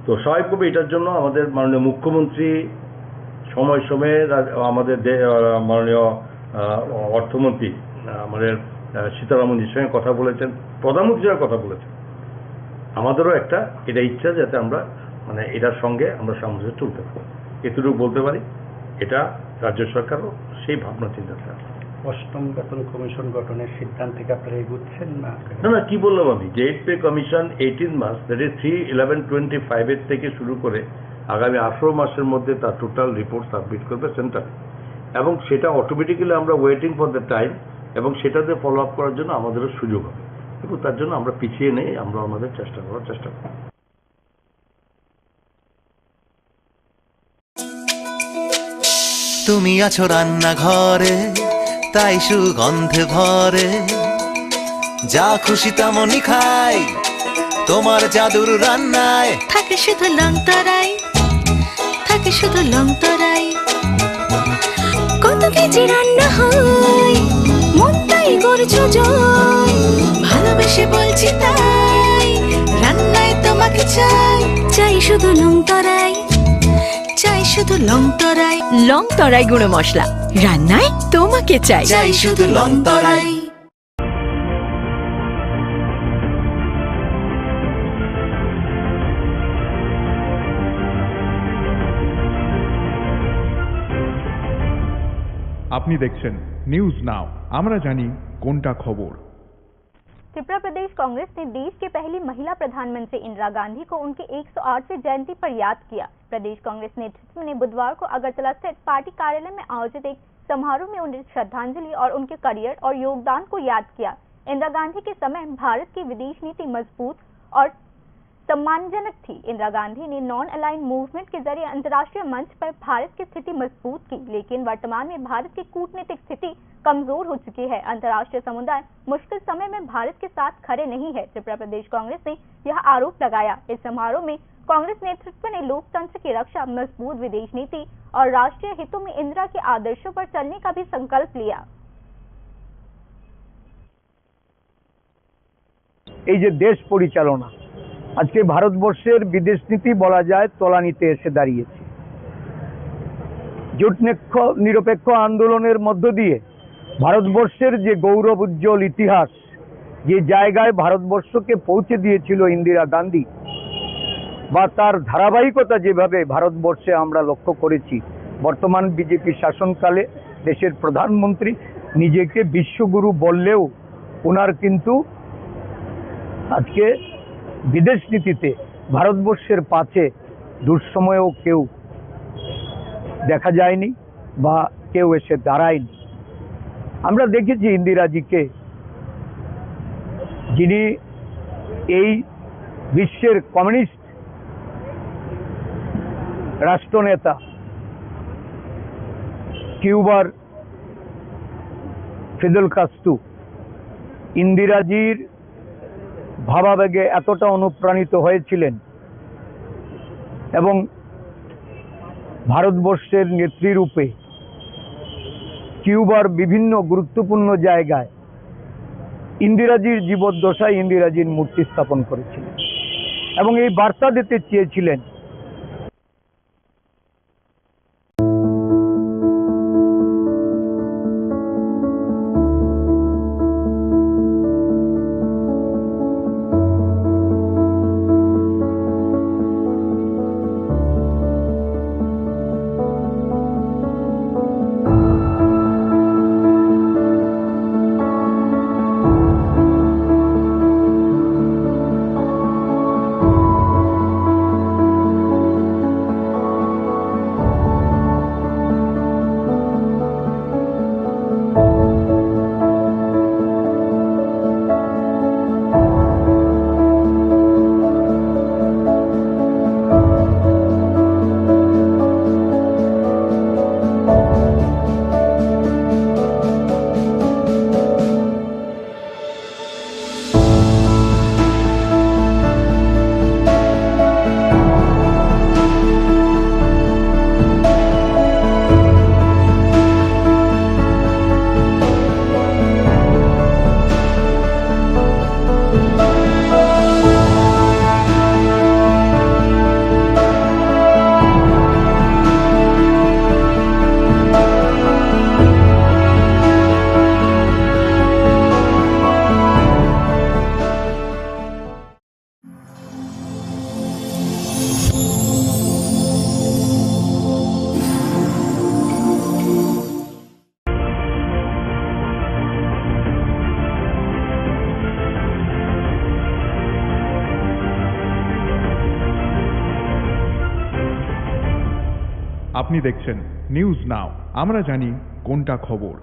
তো স্বাভাবিকভাবে এটার জন্য আমাদের মাননীয় মুখ্যমন্ত্রী সময় সময়ে রা-, আমাদের দে-, আহ, মাননীয়, আহ, অর্থমন্ত্রী, আহ, আমাদের, আহ, সীতারামনজির সঙ্গে কথা বলেছেন, প্রধানমন্ত্রীর সঙ্গে কথা বলেছেন। আমাদেরও একটা এটা ইচ্ছা যাতে আমরা, মানে, এটার সঙ্গে আমরা সামঞ্জস্য চলতে পারি। এতটুকু বলতে পারি, এটা রাজ্য সরকারও সেই ভাবনা চিন্তা আছে। অষ্টম বেতন কমিশন গঠনের সিদ্ধান্ত থেকে আপনারা এগুচ্ছেন না? না, না, কি বললাম আমি? যে এইড পে কমিশন এইটিন মাস, that is three eleven twenty five এর থেকে শুরু করে আগামী আঠারো মাসের মধ্যে তার টোটাল রিপোর্ট সাবমিট করবে সেন্টারে, এবং সেটা অটোমেটিক্যালি আমরা ওয়েটিং ফর দ্য টাইম এবং সেটাতে ফলো আপ করার জন্য আমাদেরও সুযোগ হবে, এবং তার জন্য আমরা পিছিয়ে নেই, আমরা আমাদের চেষ্টা করার চেষ্টা করব। তুমি আছো রান্নাঘরে, তাই সুগন্ধে ভরে। যা খুশি তেমনই খাই, তোমার জাদুর রান্নায়। থাকে শুধু লং তরাই, থাকে শুধু লং তরাই। কত কেজি রান্না হয়, মন তাই গর্জ জয়। ভালোবেসে বলছি তাই, রান্নায় তোমাকে চাই। চাই শুধু লং তরাই, চাই শুধু লং তরাই। লং তরাই গুঁড়ো মশলা, রান্নায় তোমাকে চাই। চাই শুধু লং তরাই। আপনি দেখছেন নিউজ নাও, আমরা জানি কোনটা খবর। त्रिपुरा प्रदेश कांग्रेस ने देश की पहली महिला प्रधानमंत्री इंदिरा गांधी को उनकी एक सौ आठवीं जयंती पर याद किया। प्रदेश कांग्रेस नेतृत्व ने बुधवार को अगरतला स्थित पार्टी कार्यालय में आयोजित एक समारोह में उन्हें श्रद्धांजलि और उनके करियर और योगदान को याद किया। इंदिरा गांधी के समय भारत की विदेश नीति मजबूत और सम्मानजनक थी। इंदिरा गांधी ने नॉन अलाइंड मूवमेंट के जरिए अंतर्राष्ट्रीय मंच पर भारत की स्थिति मजबूत की, लेकिन वर्तमान में भारत की कूटनीतिक स्थिति कमजोर हो चुकी है। अंतर्राष्ट्रीय समुदाय मुश्किल समय में भारत के साथ खड़े नहीं है, त्रिपुरा प्रदेश कांग्रेस ने यह आरोप लगाया। इस समारोह में कांग्रेस नेतृत्व ने लोकतंत्र की रक्षा, मजबूत विदेश नीति और राष्ट्रीय हितों में इंदिरा के आदर्शों पर चलने का भी संकल्प लिया। এই যে দেশ পরিচালনা, আজকে ভারতবর্ষের বিদেশ নীতি বলা যায় তলানিতে এসে দাঁড়িয়েছে। জোট নিক্ষ-, নিরপেক্ষ আন্দোলনের মধ্য দিয়ে ভারতবর্ষের যে গৌরব উজ্জ্বল ইতিহাস, যে জায়গায় ভারতবর্ষকে পৌঁছে দিয়েছিল ইন্দিরা গান্ধী, বা তার ধারাবাহিকতা যেভাবে ভারতবর্ষে আমরা লক্ষ্য করেছি, বর্তমান বিজেপি শাসনকালে দেশের প্রধানমন্ত্রী নিজেকে বিশ্বগুরু বললেও ওনার কিন্তু আজকে বিদেশ নীতিতে ভারতবর্ষের পাশে দুঃসময়েও কেউ দেখা যায়নি বা কেউ এসে দাঁড়ায়নি। আমরা দেখেছি ইন্দিরাজিকে, যিনি এই বিশ্বের কমিউনিস্ট রাষ্ট্রনেতা কিউবার ফিদেল কাস্ত্রো ইন্দিরাজির ভাবাবেগে এতটা অনুপ্রাণিত হয়েছিলেন এবং ভারতবর্ষের নেত্রীরূপে কিউবার বিভিন্ন গুরুত্বপূর্ণ জায়গায় ইন্দিরাজির জীবদ্দশায় ইন্দিরাজির মূর্তি স্থাপন করেছিলেন এবং এই বার্তা দিতে চেয়েছিলেন। আপনি দেখছেন নিউজ নাও, আমরা জানি কোনটা খবর।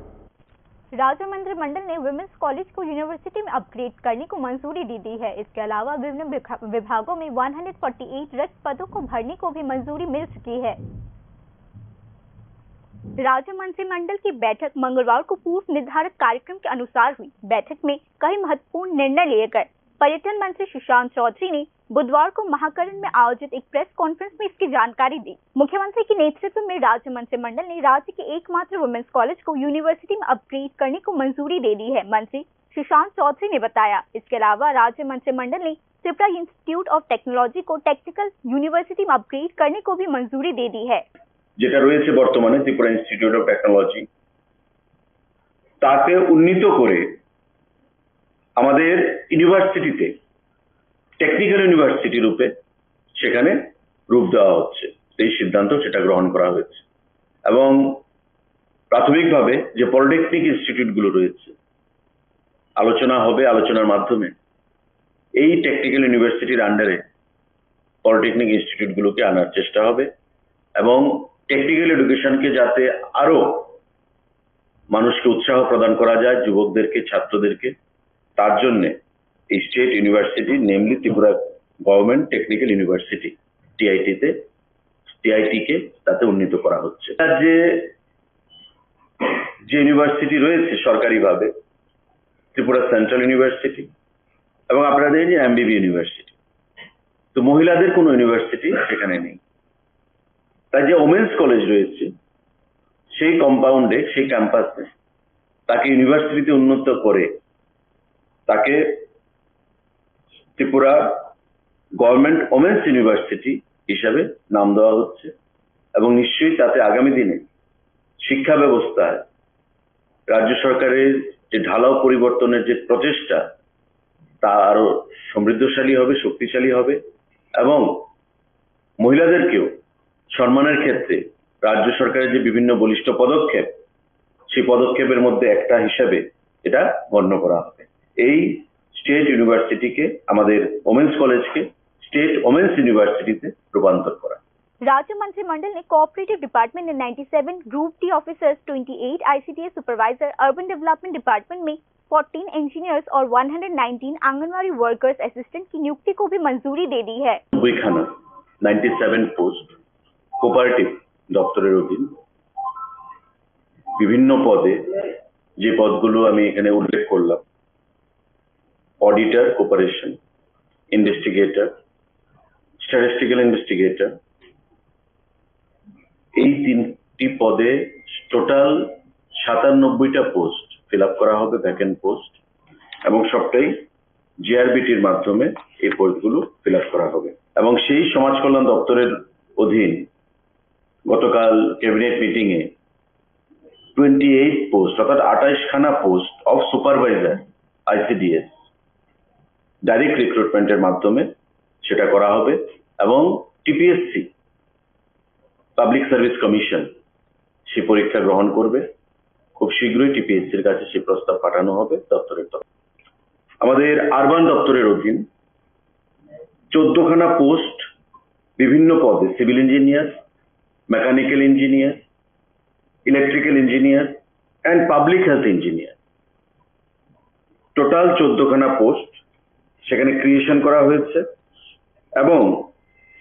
राज्य मंत्रिमंडल ने वुमेन्स कॉलेज को यूनिवर्सिटी में अपग्रेड करने को मंजूरी दे दी है। इसके अलावा विभिन्न विभा-, विभागों में वन हंड्रेड फ़ोर्टी एट रिक्त पदों को भरने को भी मंजूरी मिल चुकी है। राज्य मंत्रिमंडल की बैठक मंगलवार को पूर्व निर्धारित कार्यक्रम के अनुसार हुई। बैठक में कई महत्वपूर्ण निर्णय लिए गए। पर्यटन मंत्री सुशांत चौधरी ने बुधवार को महाकरण में आयोजित एक प्रेस कॉन्फ्रेंस में इसकी जानकारी दी। मुख्यमंत्री के नेतृत्व में राज्य मंत्रिमंडल ने राज्य के एकमात्र वुमेन्स कॉलेज को यूनिवर्सिटी में अपग्रेड करने को मंजूरी दे दी है, मंत्री सुशांत चौधरी ने बताया। इसके अलावा राज्य मंत्रिमंडल ने त्रिपुरा इंस्टीट्यूट ऑफ टेक्नोलॉजी को टेक्निकल यूनिवर्सिटी में अपग्रेड करने को भी मंजूरी दे दी है। যেটা রয়েছে বর্তমানে ত্রিপুরা ইনস্টিটিউট অফ টেকনোলজি, তাকে উন্নীত করে আমাদের ইউনিভার্সিটিতে টেকনিক্যাল ইউনিভার্সিটি রূপে সেখানে রূপ দেওয়া হচ্ছে। এই সিদ্ধান্ত সেটা গ্রহণ করা হয়েছে এবং প্রাথমিকভাবে যে পলিটেকনিক ইনস্টিটিউটগুলো রয়েছে, আলোচনা হবে, আলোচনার মাধ্যমে এই টেকনিক্যাল ইউনিভার্সিটির আন্ডারে পলিটেকনিক ইনস্টিটিউটগুলোকে আনার চেষ্টা হবে এবং টেকনিক্যাল এডুকেশনকে যাতে আরো মানুষকে উৎসাহ প্রদান করা যায়, যুবকদেরকে, ছাত্রদেরকে, তার জন্য এই state university, namely Tripura government technical university, টিআইটিতে, টিআইটিকে তাতে উন্নীত করা হচ্ছে। রাজ্যে যে ইউনিভার্সিটি রয়েছে সরকারিভাবে, ত্রিপুরা সেন্ট্রাল ইউনিভার্সিটি এবং আপনাদের যে এমবিবি ইউনিভার্সিটি, তো মহিলাদের কোনো ইউনিভার্সিটি সেখানে নেই। তাই যে ওমেন্স কলেজ রয়েছে, সেই কম্পাউন্ডে, সেই ক্যাম্পাসে তাকে ইউনিভার্সিটিতে উন্নীত করে তাকে ত্রিপুরা গভর্নমেন্ট ওমেন্স ইউনিভার্সিটি হিসাবে নাম দেওয়া হচ্ছে এবং নিশ্চয়ই তাতে আগামী দিনে শিক্ষা ব্যবস্থায় রাজ্য সরকারের যে ঢালাও পরিবর্তনের যে প্রচেষ্টা, তা আরো সমৃদ্ধশালী হবে, শক্তিশালী হবে এবং মহিলাদেরকেও সম্মানের ক্ষেত্রে রাজ্য সরকারের যে বিভিন্ন বলিষ্ঠ পদক্ষেপ, সেই পদক্ষেপের মধ্যে একটা হিসাবে এটা গণ্য করা হবে। এই স্টেট ইউনিভার্সিটিকে, আমাদের ওমেন্স কলেজকে স্টেট ওমেন্স ইউনিভার্সিটিতে রূপান্তর করা। राज्य मंत्रिमंडल ने कोऑपरेटिव डिपार्टमेंट में ninety seven, group D officers twenty eight, ICDS supervisor, urban development department में फोर्टीन इंजीनियर्स और one hundred nineteen anganwadi workers assistant की नियुक्ति को भी मंजूरी दे दी है। নব্বই খানা, নাইনটি সেভেন পোস্ট, কোপারেটিভ দপ্তরের অধীন বিভিন্ন পদে, যে পদগুলো আমি এখানে উল্লেখ করলাম, auditor, cooperation, investigator, statistical investigator, এই তিনটি পদে টোটাল সাতানব্বইটা পোস্ট ফিল আপ করা হবে, ভ্যাকেন্ট পোস্ট, এবং সবটাই জিআরবিটির মাধ্যমে এই পোস্টগুলো ফিল আপ করা হবে। এবং সেই সমাজ কল্যাণ দপ্তরের অধীন গতকাল ক্যাবিনেট মিটিং এ টোয়েন্টি এইট পোস্ট, অর্থাৎ আঠাইশ খানা post of supervisor ICDS direct রিক্রুটমেন্টের মাধ্যমে সেটা করা হবে। এবং টিপিএসসি, পাবলিক সার্ভিস কমিশন, সেই পরীক্ষা গ্রহণ করবে। খুব শীঘ্রই টিপিএসসির কাছে সেই প্রস্তাব পাঠানো হবে দপ্তরের তরফ। আমাদের আরবান দপ্তরের অধীন চোদ্দখানা পোস্ট, বিভিন্ন পদে, civil engineer, mechanical engineer, electrical engineer and public health engineer. Total চোদ্দখানা পোস্ট সেখানে ক্রিয়েশন করা হয়েছে এবং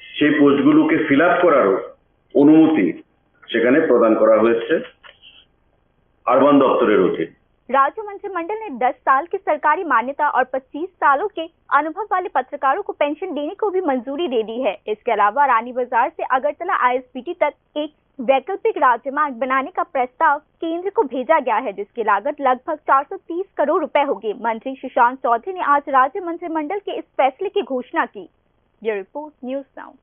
সেই পোস্টগুলোকে ফিল আপ করারও অনুমতি সেখানে প্রদান করা হয়েছে আরবান দপ্তরের অধীন। राज्य मंत्रिमंडल ने दस साल की सरकारी मान्यता और पच्चीस सालों के अनुभव वाले पत्रकारों को पेंशन देने को भी मंजूरी दे दी है। इसके अलावा रानी बाजार से अगरतला आईएसबीटी तक एक वैकल्पिक राजमार्ग बनाने का प्रस्ताव केंद्र को भेजा गया है, जिसकी लागत लगभग चार सौ तीस करोड़ रुपए होगी। मंत्री सुशांत चौधरी ने आज राज्य मंत्रिमंडल के इस फैसले की घोषणा की। ये रिपोर्ट न्यूज नाउ।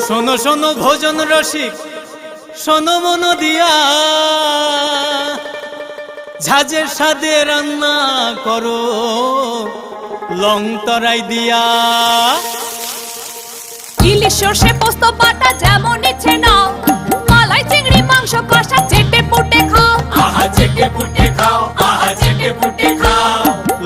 শোনো শোনো ভোজন রসিক, শোনো মন দিয়া, ঝাঁঝের স্বাদে রান্না করো লং তরাই দিয়া। ইলিশ সর্ষে পোস্ত বাটা যেমন ইচ্ছে নাও, মালাই চিংড়ি মাংস কষা চেটে পুটে খাও। আহা চেটে পুটে খাও, আহা চেটে পুটে খাও।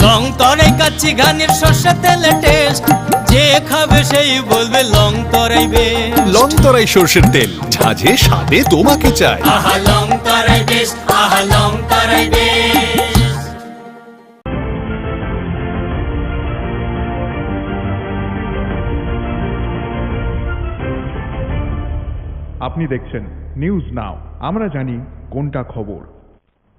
লং তরাই কাচ্চি ঘানির সর্ষে তেলে টেস্ট, যে খাবে সেই বলবে লং তরাই বেশ। লং তরাই সর্ষের তেল, ঝাঁঝে স্বাদে তোমাকে চাই। আহা লং তরাই বেশ, আহা লং তরাই বেশ। আপনি দেখছেন নিউজ নাও, আমরা জানি কোনটা খবর।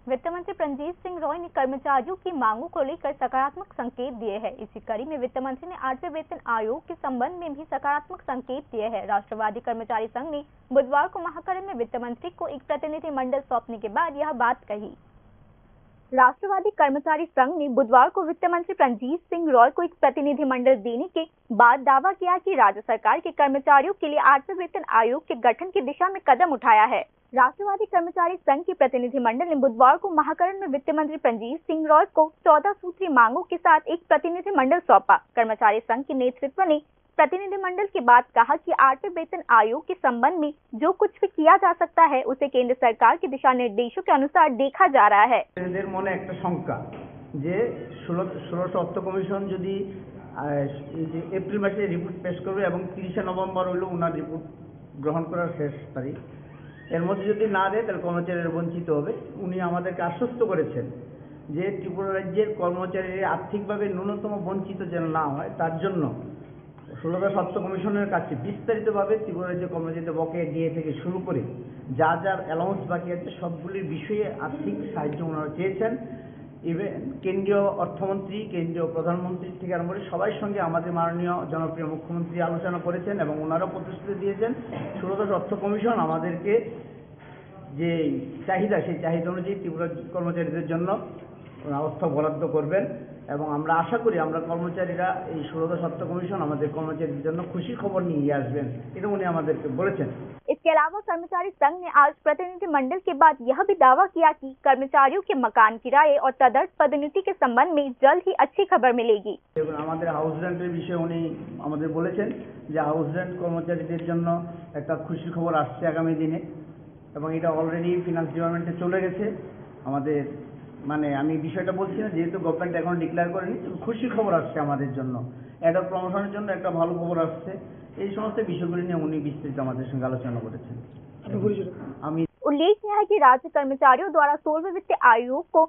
वित्त मंत्री प्रंजीत सिंह रॉय ने कर्मचारियों की मांगों को लेकर सकारात्मक संकेत दिए हैं। इसी कड़ी में वित्त मंत्री ने आठवें वेतन आयोग के संबंध में भी सकारात्मक संकेत दिए हैं। राष्ट्रवादी कर्मचारी संघ ने बुधवार को महाकरण में वित्त मंत्री को एक प्रतिनिधिमंडल सौंपने के बाद यह बात कही। राष्ट्रवादी कर्मचारी संघ ने बुधवार को वित्त मंत्री प्रंजीत सिंह रॉय को एक प्रतिनिधिमंडल देने के बाद दावा किया कि राज्य सरकार के कर्मचारियों के लिए आठवें वेतन आयोग के गठन की दिशा में कदम उठाया है। राष्ट्रवादी कर्मचारी संघ के प्रतिनिधिमंडल ने बुधवार को महाकरण में वित्त मंत्री प्रंजीत सिंह रॉय को चौदह सूत्री मांगों के साथ एक प्रतिनिधिमंडल सौंपा। कर्मचारी संघ के नेतृत्व ने प्रतिनिधिमंडल के बाद कहा कि आठवें वेतन आयोग के संबंध में जो कुछ भी किया जा सकता है, उसे केंद्र सरकार के दिशा निर्देशों के अनुसार देखा जा रहा है। এদের মনে একটা শঙ্কা যে ষোলো ষোলোশো অর্থ কমিশন যদি আহ, এই যে এপ্রিল মাসে রিপোর্ট পেশ করবে এবং তিরিশে নভেম্বর হইল ওনার রিপোর্ট গ্রহণ করার শেষ তারিখ, এর মধ্যে যদি না দেয় তাহলে কর্মচারীরা বঞ্চিত হবে। উনি আমাদেরকে আশ্বস্ত করেছেন যে ত্রিপুরা রাজ্যের কর্মচারীরা আর্থিকভাবে ন্যূনতম বঞ্চিত যেন না হয়, তার জন্য ষোলোদশ অর্থ কমিশনের কাছে বিস্তারিতভাবে ত্রিপুরা রাজ্য কর্মচারীদের বকেয়া ডিএ থেকে শুরু করে যা যার অ্যালাউন্স বাকি আছে, সবগুলির বিষয়ে আর্থিক সাহায্য ওনারা চেয়েছেন। ইভেন কেন্দ্রীয় অর্থমন্ত্রী, কেন্দ্রীয় প্রধানমন্ত্রী থেকে আরম্ভ করে সবাই সঙ্গে আমাদের মাননীয় জনপ্রিয় মুখ্যমন্ত্রী আলোচনা করেছেন এবং ওনারা প্রতিশ্রুতি দিয়েছেন ষোলোদশ অর্থ কমিশন আমাদেরকে যে চাহিদা, সেই চাহিদা অনুযায়ী ত্রিপুরা কর্মচারীদের জন্য ওনারা অর্থ বরাদ্দ করবেন এবং আমরা আশা করি আমরা কর্মচারীরা এই ষোলোদশ অর্থ কমিশন আমাদের কর্মচারীদের জন্য খুশির খবর নিয়ে আসবেন, এটা উনি আমাদেরকে বলেছেন। इस के अलावा कर्मचारी संघ ने आज प्रतिनिधिमंडल के बाद यह भी दावा किया कि कर्मचारियों के मकान किराए और तदर्थ पदोन्नति के संबंध में जल्द ही अच्छी खबर मिलेगी। দেখুন, আমাদের হাউস রেন্টের বিষয়ে উনি আমাদের বলেছেন যে হাউস রেন্ট কর্মচারীদের জন্য একটা খুশির খবর আসছে আগামী দিনে, এবং এটা অলরেডি ফিনান্স ডিপার্টমেন্টে চলে গেছে। আমাদের, মানে, আমি বিষয়টা বলছি না, যেহেতু গভর্নমেন্ট এখনো ডিক্লেয়ার করেনি, তবে খুশির খবর আসছে আমাদের জন্য। অ্যাডহক প্রমোশনের জন্য একটা ভালো খবর আসছে। এই সমস্ত বিষয়গুলি নিয়ে উনি বিস্তারিত আমাদের সঙ্গে আলোচনা করেছেন। আমি उल्लेखनीय है कि राज्य कर्मचारियों द्वारा सोलहवें वित्त आयोग को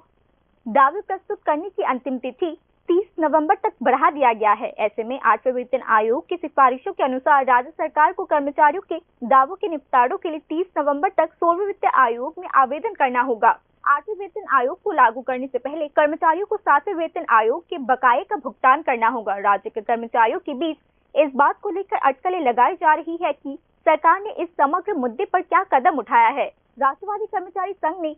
दावे प्रस्तुत करने की अंतिम तिथि तीस नवंबर तक बढ़ा दिया गया है। ऐसे में आठवें वेतन आयोग की सिफारिशों के अनुसार राज्य सरकार को कर्मचारियों के दावों के निपटारों के लिए तीस नवंबर तक सोलहवें वित्त आयोग में आवेदन करना होगा। आठवें वेतन आयोग को लागू करने से पहले कर्मचारियों को सातवें वेतन आयोग के बकाये का भुगतान करना होगा। राज्य के कर्मचारियों के बीच इस बात को लेकर अटकलें लगाई जा रही है कि सरकार ने इस समग्र मुद्दे पर क्या कदम उठाया है। राष्ट्रवादी कर्मचारी संघ ने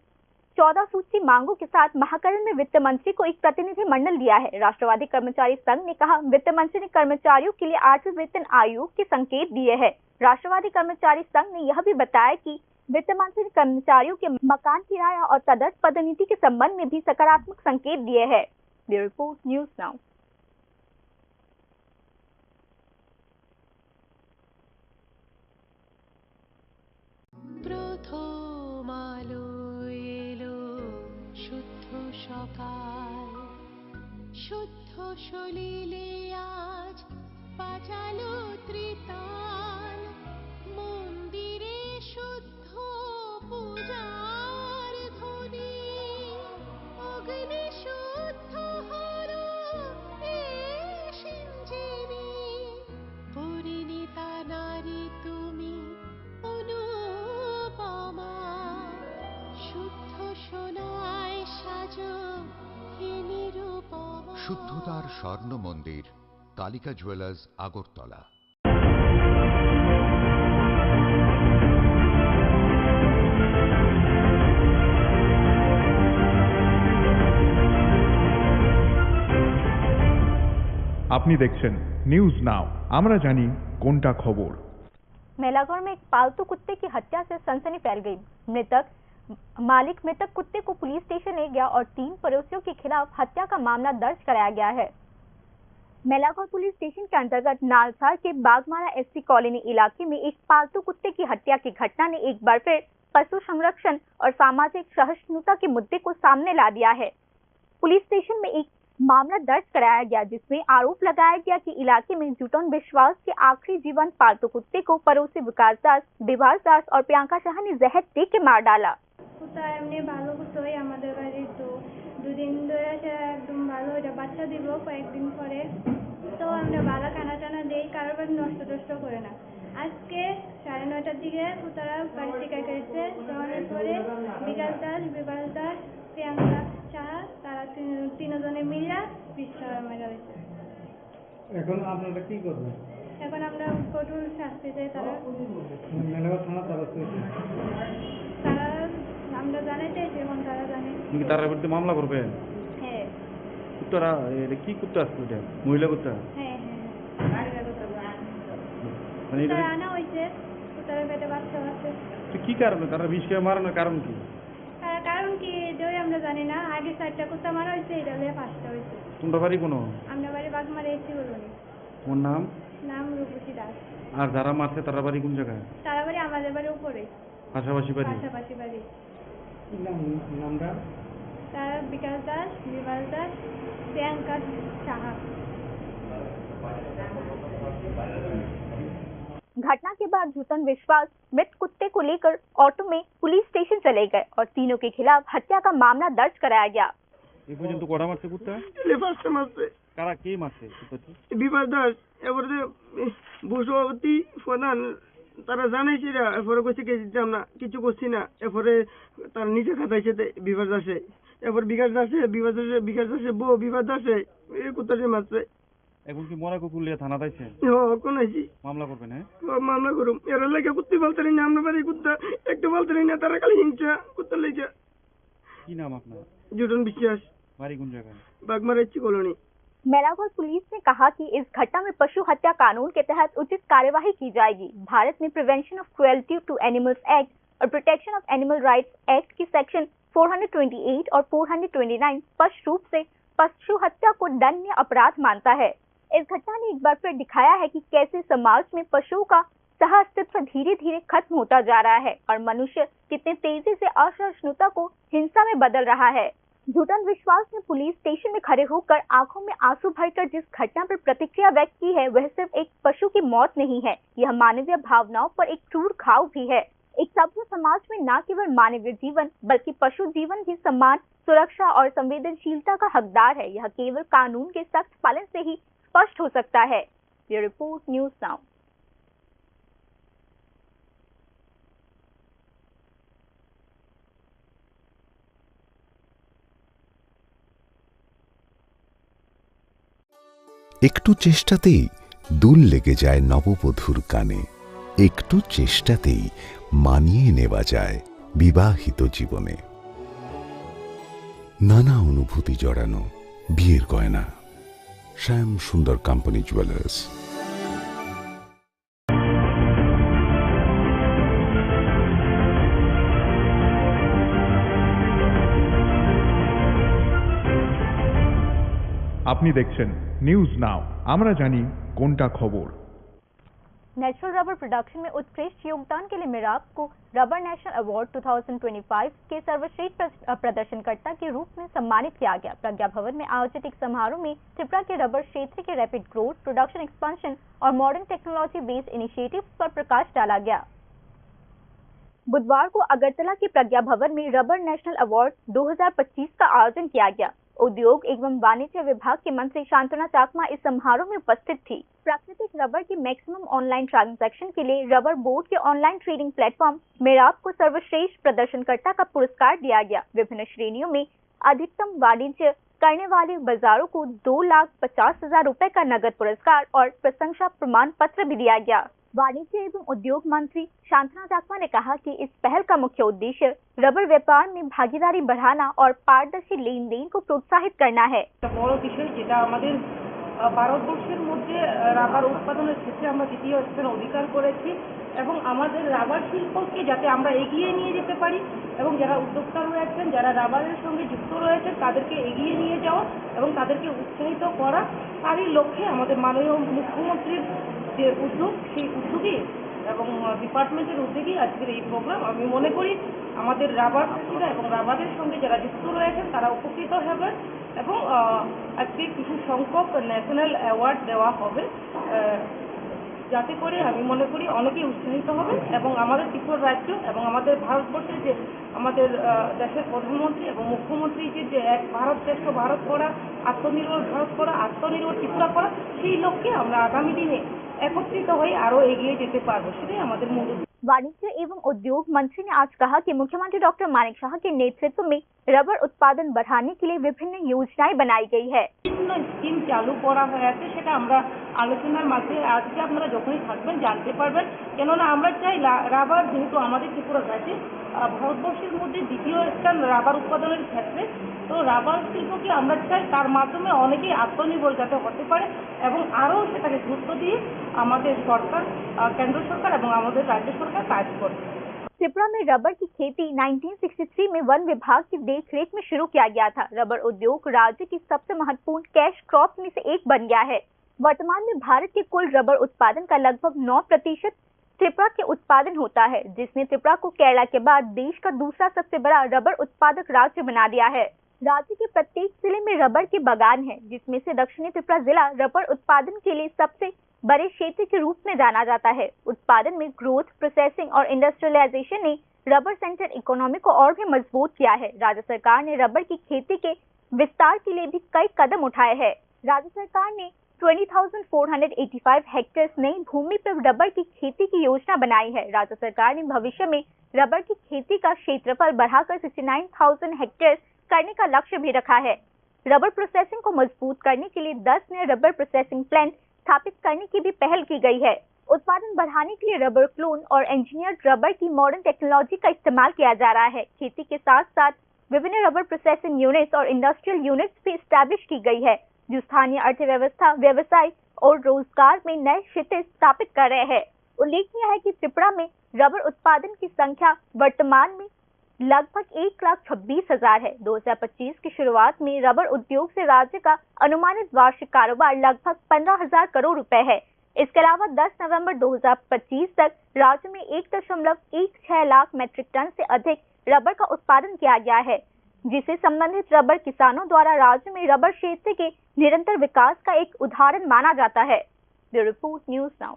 चौदह सूची मांगों के साथ महाकरण में वित्त मंत्री को एक प्रतिनिधि मंडल दिया है। राष्ट्रवादी कर्मचारी संघ ने कहा, वित्त मंत्री ने कर्मचारियों के लिए आठवें वेतन आयोग के संकेत दिए हैं। राष्ट्रवादी कर्मचारी संघ ने यह भी बताया कि वित्त मंत्री ने कर्मचारियों के मकान किराया और तदर्थ पदोन्नति के संबंध में भी सकारात्मक संकेत दिए हैं। Bureau report, news now. প্রথম আলো এলো শুদ্ধ সকাল, শুদ্ধ সলিলে আজ বাজালো ত্রিতাল। মন্দিরে শুদ্ধ পূজার ধ্বনি, অগ্নি শুদ্ধ হলো এ সিঞ্জিনী। পরিণীতা নারী তুমি অনুপমা, শুদ্ধ সোনায় সাজো হে নিরুপমা। শুদ্ধতার স্বর্ণ মন্দির, কালিকা জুয়েলার্স, আগরতলা। আপনি দেখছেন নিউজ নাও, আমরা জানি কোনটা খবর। मेलाघर में एक पालतू कुत्ते की हत्या से सनसनी फैल गई। मृतक मालिक मृतक कुत्ते को पुलिस स्टेशन ले गया और तीन पड़ोसियों के खिलाफ हत्या का मामला दर्ज कराया गया है। मेलाघर पुलिस स्टेशन के अंतर्गत नालसार के बागमारा एससी कॉलोनी इलाके में एक पालतू कुत्ते की हत्या की घटना ने एक बार फिर पशु संरक्षण और सामाजिक सहिष्णुता के मुद्दे को सामने ला दिया है। पुलिस स्टेशन में एक मामला दर्ज कराया गया, जिसमें आरोप लगाया गया कि इलाके में जुटन विश्वास के आखिरी जीवंत पालतू कुत्ते को पड़ोसी विकास दास, विभास दास और प्रियंका शाह ने जहर दे के मार डाला। কুত্তা এমনি ভালো কুত্তা, ওই আমাদের বাড়ির তো দুদিন ধরে সে একদম ভালো, এটা বাচ্চা দিব কয়েকদিন পরে। তো আমরা ভালো খানা টানা দেই, কারোর বাড়ি নষ্ট টষ্ট করে না। আজকে সাড়ে নয়টার দিকে কুত্তারা বাড়ি থেকে গেছে, যাওয়ার পরে বিকাশ দাস, বিভাস দাস, প্রিয়াঙ্কা সাহা, তারা তিন-, তিনজনে মিলে বিষ খাওয়া মারা হয়েছে। এখন আপনারা কি করবেন? এখন আমরা কঠোর শাস্তি চাই তারা। মেলাঘর থানা দ্বারস্থ হয়েছে। তারা, আমরা জানাই চাইছি, এখন তারা জানে। তুমি কি তার বিরুদ্ধে মামলা করবে? হ্যাঁ। কুত্তারা, এটা কি কুত্তা আসছে এটা? মহিলা কুত্তা? হ্যাঁ, হ্যাঁ, হ্যাঁ। মানে এটা তারা আনা হয়েছে, তারা পেটে বাচ্চা আছে। তো কি কারণে তারা বিষ খেয়ে মারানোর কারণ কি? তারা কারণ কি, এটাই আমরা জানি না। আগে চারটা কুত্তা মারা হয়েছে, এটা হলে পাঁচটা হয়েছে। তোমরা বাড়ি কোনো? আমরা বাড়ি বাগমারা এসি কলোনি। তোমার নাম? নাম রূপসী দাস। আর যারা মারছে, তারা বাড়ি কোন জায়গায়? তারা বাড়ি আমাদের বাড়ি উপরে। পাশাপাশি বাড়ি? পাশাপাশি বাড়ি। কি নাম, নামটা? তারা বিকাশ দাস, বিভাস দাস, প্রিয়াঙ্কা সাহা। घटना के बाद जुटन विश्वास मृत कुत्ते को लेकर ऑटो में पुलिस स्टेशन चले गए और तीनों के खिलाफ हत्या का मामला दर्ज कराया गया। এই পর্যন্ত কটা মারছে কুত্তা? এটা পাঁচটা মারছে। কারা, কে মারছে কুত্তাটি? বিভাস দাস, এরপরে যে, এ, ভূসভাপতি প্রধান, তারা জানাইছে এরা, এরপরে কইছে কি দিতাম না, কিছু করছি না, এরপরে তার নিজে খাতাইছে তে বিভাস দাসে, এরপর বিকাশ দাসে, বিভাস দাসে, বিকাশ দাসে বউ, বিভাস দাসে, এই কুত্তাটি মারছে। এখন কি মরা কুকুর লিয়ে থানা আইছে? হ, কোন আইছি? মামলা করবেন, হ্যাঁ? হ, মামলা করুম। এরা লাগে কুত্তি পালতারি না, আমরা বাড়ি কুত্তা, একটু পালতারি না, তারা খালি হিংসা, কুত্তা লেগে। কি নাম আপনার? জুটন বিশ্বাস। বাড়ি কোন জায়গায়? Bagmara AC colony. मैरावल पुलिस ने कहा कि इस घटना में पशु हत्या कानून के तहत उचित कार्यवाही की जाएगी। भारत में prevention of cruelty to animals act और protection of animal rights act की section four hundred twenty eight और फ़ोर हंड्रेड ट्वेंटी नाइन स्पष्ट रूप से पशु हत्या को दंडनीय अपराध मानता है। इस घटना ने एक बार फिर दिखाया है कि कैसे समाज में पशुओं का सह अस्तित्व धीरे धीरे खत्म होता जा रहा है और मनुष्य कितने तेजी से असहिष्णुता को हिंसा में बदल रहा है। झूठन विश्वास ने पुलिस स्टेशन में खड़े होकर आंखों में आंसू भरकर जिस घटना पर प्रतिक्रिया व्यक्त की है, वह सिर्फ एक पशु की मौत नहीं है, यह मानवीय भावनाओं पर एक क्रूर घाव भी है। एक सभ्य समाज में न केवल मानवीय जीवन, बल्कि पशु जीवन भी सम्मान, सुरक्षा और संवेदनशीलता का हकदार है। यह केवल कानून के सख्त पालन से ही स्पष्ट हो सकता है। ये रिपोर्ट न्यूज़ नाउ। একটু চেষ্টাতেই দুল লেগে যায় নববধূর কানে, একটু চেষ্টাতেই মানিয়ে নেওয়া যায় বিবাহিত জীবনে। নানা অনুভূতি জড়ানো বিয়ের গয়না। শ্যাম সুন্দর কোম্পানি জুয়েলার্স। আপনি দেখছেন নিউজ নাও, আমরা জানি কোনটা খবর। नेचुरल रबर प्रोडक्शन में उत्कृष्ट योगदान के लिए मेराब को rubber national award two thousand twenty five के सर्वश्रेष्ठ प्र-, प्रदर्शनकर्ता के रूप में सम्मानित किया गया। प्रज्ञा भवन में आयोजित एक समारोह में त्रिपुरा के रबर क्षेत्र के रैपिड ग्रोथ, प्रोडक्शन एक्सपेंशन और मॉडर्न टेक्नोलॉजी बेस्ड इनिशिएटिव्स पर प्रकाश डाला गया। बुधवार को अगरतला के प्रज्ञा भवन में रबर नेशनल अवार्ड दो हज़ार पच्चीस का आयोजन किया गया। उद्योग एवं वाणिज्य विभाग के मंत्री शांतना चाकमा इस समारोह में उपस्थित थी। प्राकृतिक रबर के मैक्सिमम ऑनलाइन ट्रांजैक्शन के लिए रबर बोर्ड के ऑनलाइन ट्रेडिंग प्लेटफॉर्म मेराब को सर्वश्रेष्ठ प्रदर्शनकर्ता का पुरस्कार दिया गया। विभिन्न श्रेणियों में अधिकतम वाणिज्य करने वाले बाजारों को दो लाख पचास हजार रुपए का नगद पुरस्कार और प्रशंसा प्रमाण पत्र भी दिया गया। वाणिज्य एवं उद्योग मंत्री शांतना चाकमा ने कहा कि इस पहल का मुख्य उद्देश्य रबर व्यापार में भागीदारी बढ़ाना और पारदर्शी लेन देन को प्रोत्साहित करना है। একটা বড় বিষয়, যেটা আমাদের, আহ, ভারতবর্ষের মধ্যে, আহ, রাবার উৎপাদনের ক্ষেত্রে আমরা দ্বিতীয় স্থান অধিকার করেছি এবং আমাদের রাবার শিল্পকে যাতে আমরা এগিয়ে নিয়ে যেতে পারি এবং যারা উদ্যোক্তা রয়েছেন, যারা রাবারের সঙ্গে যুক্ত রয়েছেন, তাদেরকে এগিয়ে নিয়ে যাওয়া এবং তাদেরকে উৎসাহিত করা, তারই লক্ষ্যে আমাদের মাননীয় মুখ্যমন্ত্রীর যে উদ্যোগ, সেই উদ্যোগেই এবং, আহ, ডিপার্টমেন্টের উদ্যোগেই আজকের এই প্রোগ্রাম। আমি মনে করি আমাদের রাবার চাষিরা এবং রাবারের সঙ্গে যারা যুক্ত রয়েছেন, তারা উপকৃত হবেন এবং, আহ, আজকে কিছু সংখ্যক ন্যাশনাল অ্যাওয়ার্ড দেওয়া হবে, আহ, যাতে করে আমি মনে করি অনেকেই উৎসাহিত হবেন এবং আমাদের ত্রিপুরা রাজ্য এবং আমাদের ভারতবর্ষের যে আমাদের, আহ, দেশের প্রধানমন্ত্রী এবং মুখ্যমন্ত্রী যে, যে এক ভারত শ্রেষ্ঠ ভারত করা, আত্মনির্ভর ভারত করা, আত্মনির্ভর ত্রিপুরা করা, সেই লক্ষ্যে আমরা আগামী দিনে একত্রিত হয়ে আরো এগিয়ে যেতে পারবো, সেটাই আমাদের মূল উদ্দেশ্য। वाणिज्य एवं उद्योग मंत्री ने आज कहा कि मुख्यमंत्री डॉक्टर मानिक साहा के नेतृत्व में रबर उत्पादन बढ़ाने के लिए विभिन्न योजनाएं बनाई गई है। বিভিন্ন স্কিম চালু করা হয়ে আছে, সেটা আমরা আলোচনার মাধ্যমে আজকে আপনারা যখনই থাকবেন জানতে পারবেন। কেননা আমরা চাই লা-, রাবার যেহেতু আমাদের ত্রিপুরা রাজ্যে, আহ, ভারতবর্ষের মধ্যে দ্বিতীয় স্থান রাবার উৎপাদনের ক্ষেত্রে, তো রাবার শিল্পকে আমরা চাই তার মাধ্যমে অনেকেই আত্মনির্ভর যাতে হতে পারে এবং আরও সেটাকে গুরুত্ব দিয়ে আমাদের সরকার, আহ, কেন্দ্র সরকার এবং আমাদের রাজ্য সরকার কাজ করছে। त्रिपुरा में रबर की खेती नाइनटीन सिक्सटी थ्री में वन विभाग की देखरेख में शुरू किया गया था। रबर उद्योग राज्य की सबसे महत्वपूर्ण कैश क्रॉप में से एक बन गया है। वर्तमान में भारत के कुल रबर उत्पादन का लगभग नौ प्रतिशत त्रिपुरा के उत्पादन होता है, जिसमें त्रिपुरा को केरला के बाद देश का दूसरा सबसे बड़ा रबर उत्पादक राज्य बना दिया है। राज्य के प्रत्येक जिले में रबर के बागान हैं, जिसमें से दक्षिणी त्रिपुरा जिला रबर उत्पादन के लिए सबसे बड़े क्षेत्र के रूप में जाना जाता है। उत्पादन में ग्रोथ, प्रोसेसिंग और इंडस्ट्रियलाइजेशन ने रबर सेंटर इकोनॉमी को और भी मजबूत किया है। राज्य सरकार ने रबर की खेती के विस्तार के लिए भी कई कदम उठाए हैं। राज्य सरकार ने twenty thousand four hundred eighty five hectares नई भूमि पर रबर की खेती की योजना बनाई है। राज्य सरकार ने भविष्य में रबर की खेती का क्षेत्रफल बढ़ाकर सिक्सटी नाइन थाउजेंड हेक्टेयर्स करने का लक्ष्य भी रखा है। रबर प्रोसेसिंग को मजबूत करने के लिए दस नए रबर प्रोसेसिंग प्लांट स्थापित करने की भी पहल की गई है। उत्पादन बढ़ाने के लिए रबर क्लोन और इंजीनियर्ड रबर की मॉडर्न टेक्नोलॉजी का इस्तेमाल किया जा रहा है। खेती के साथ साथ विभिन्न रबर प्रोसेसिंग यूनिट्स और इंडस्ट्रियल यूनिट्स भी एस्टैब्लिश की गई है। जो स्थानीय अर्थव्यवस्था, व्यवसाय और रोजगार में नए क्षितिज स्थापित कर रहे हैं। उल्लेखनीय है कि त्रिपुरा में रबर उत्पादन की संख्या वर्तमान में लगभग एक लाख छब्बीस हजार है। दो हज़ार पच्चीस की शुरुआत में रबर उद्योग से राज्य का अनुमानित वार्षिक कारोबार लगभग पन्द्रह हज़ार करोड़ रुपए है। इसके अलावा दस नवंबर दो हज़ार पच्चीस तक राज्य में एक दशमलव एक छह लाख मीट्रिक टन से अधिक रबर का उत्पादन किया गया है, जिसे संबंधित रबर किसानों द्वारा राज्य में रबर क्षेत्र के निरंतर विकास का एक उदाहरण माना जाता है। Bureau Report, News Now।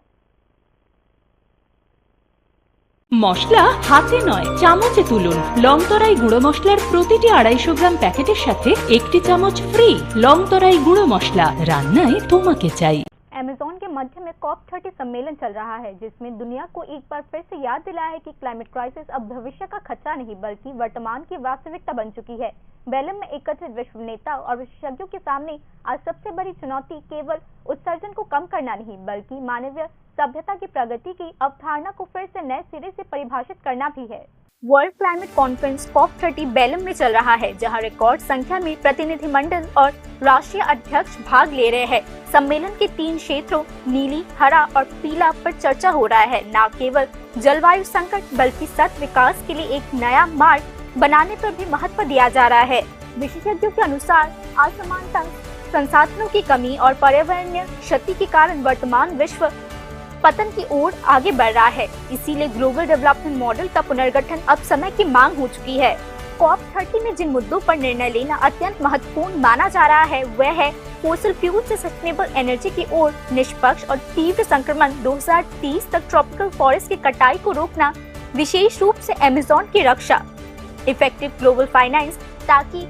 মশলা হাতে নয়, চামচে তুলুন। লংতরাই গুঁড়ো মশলার প্রতিটি আড়াইশো গ্রাম প্যাকেটের সাথে একটি চামচ ফ্রি। লংতরাই গুঁড়ো মশলা, রান্নায় তোমাকে চাই। अमेज़न के मध्य में कॉप थर्टी सम्मेलन चल रहा है, जिसमें दुनिया को एक बार फिर से याद दिलाया है कि क्लाइमेट क्राइसिस अब भविष्य का खतरा नहीं, बल्कि वर्तमान की वास्तविकता बन चुकी है। बेलम में एकत्रित विश्व नेता और विशेषज्ञों के सामने आज सबसे बड़ी चुनौती केवल उत्सर्जन को कम करना नहीं, बल्कि मानवीय सभ्यता की प्रगति की अवधारणा को फिर से नए सिरे से परिभाषित करना भी है। World climate conference COP thirty Belem में चल रहा है, जहां रिकॉर्ड संख्या में प्रतिनिधिमंडल और राष्ट्रीय अध्यक्ष भाग ले रहे हैं। सम्मेलन के तीन क्षेत्रों नीली, हरा और पीला पर चर्चा हो रहा है। न केवल जलवायु संकट, बल्कि सतत विकास के लिए एक नया मार्ग बनाने पर भी महत्व दिया जा रहा है। विशेषज्ञों के अनुसार, असमानता, संसाधनों की कमी और पर्यावरणीय क्षति के कारण वर्तमान विश्व पतन की ओर आगे बढ़ रहा है। इसीलिए ग्लोबल डेवलपमेंट मॉडल का पुनर्गठन अब समय की मांग हो चुकी है। कॉप थर्टी में जिन मुद्दों पर निर्णय लेना अत्यंत महत्वपूर्ण माना जा रहा है, वह है फोसिल फ्यूल से सस्टेनेबल एनर्जी की ओर निष्पक्ष और तीव्र संक्रमण, दो हज़ार तीस तक ट्रॉपिकल फॉरेस्ट की कटाई को रोकना, विशेष रूप से अमेज़न की रक्षा, इफेक्टिव ग्लोबल फाइनेंस, ताकि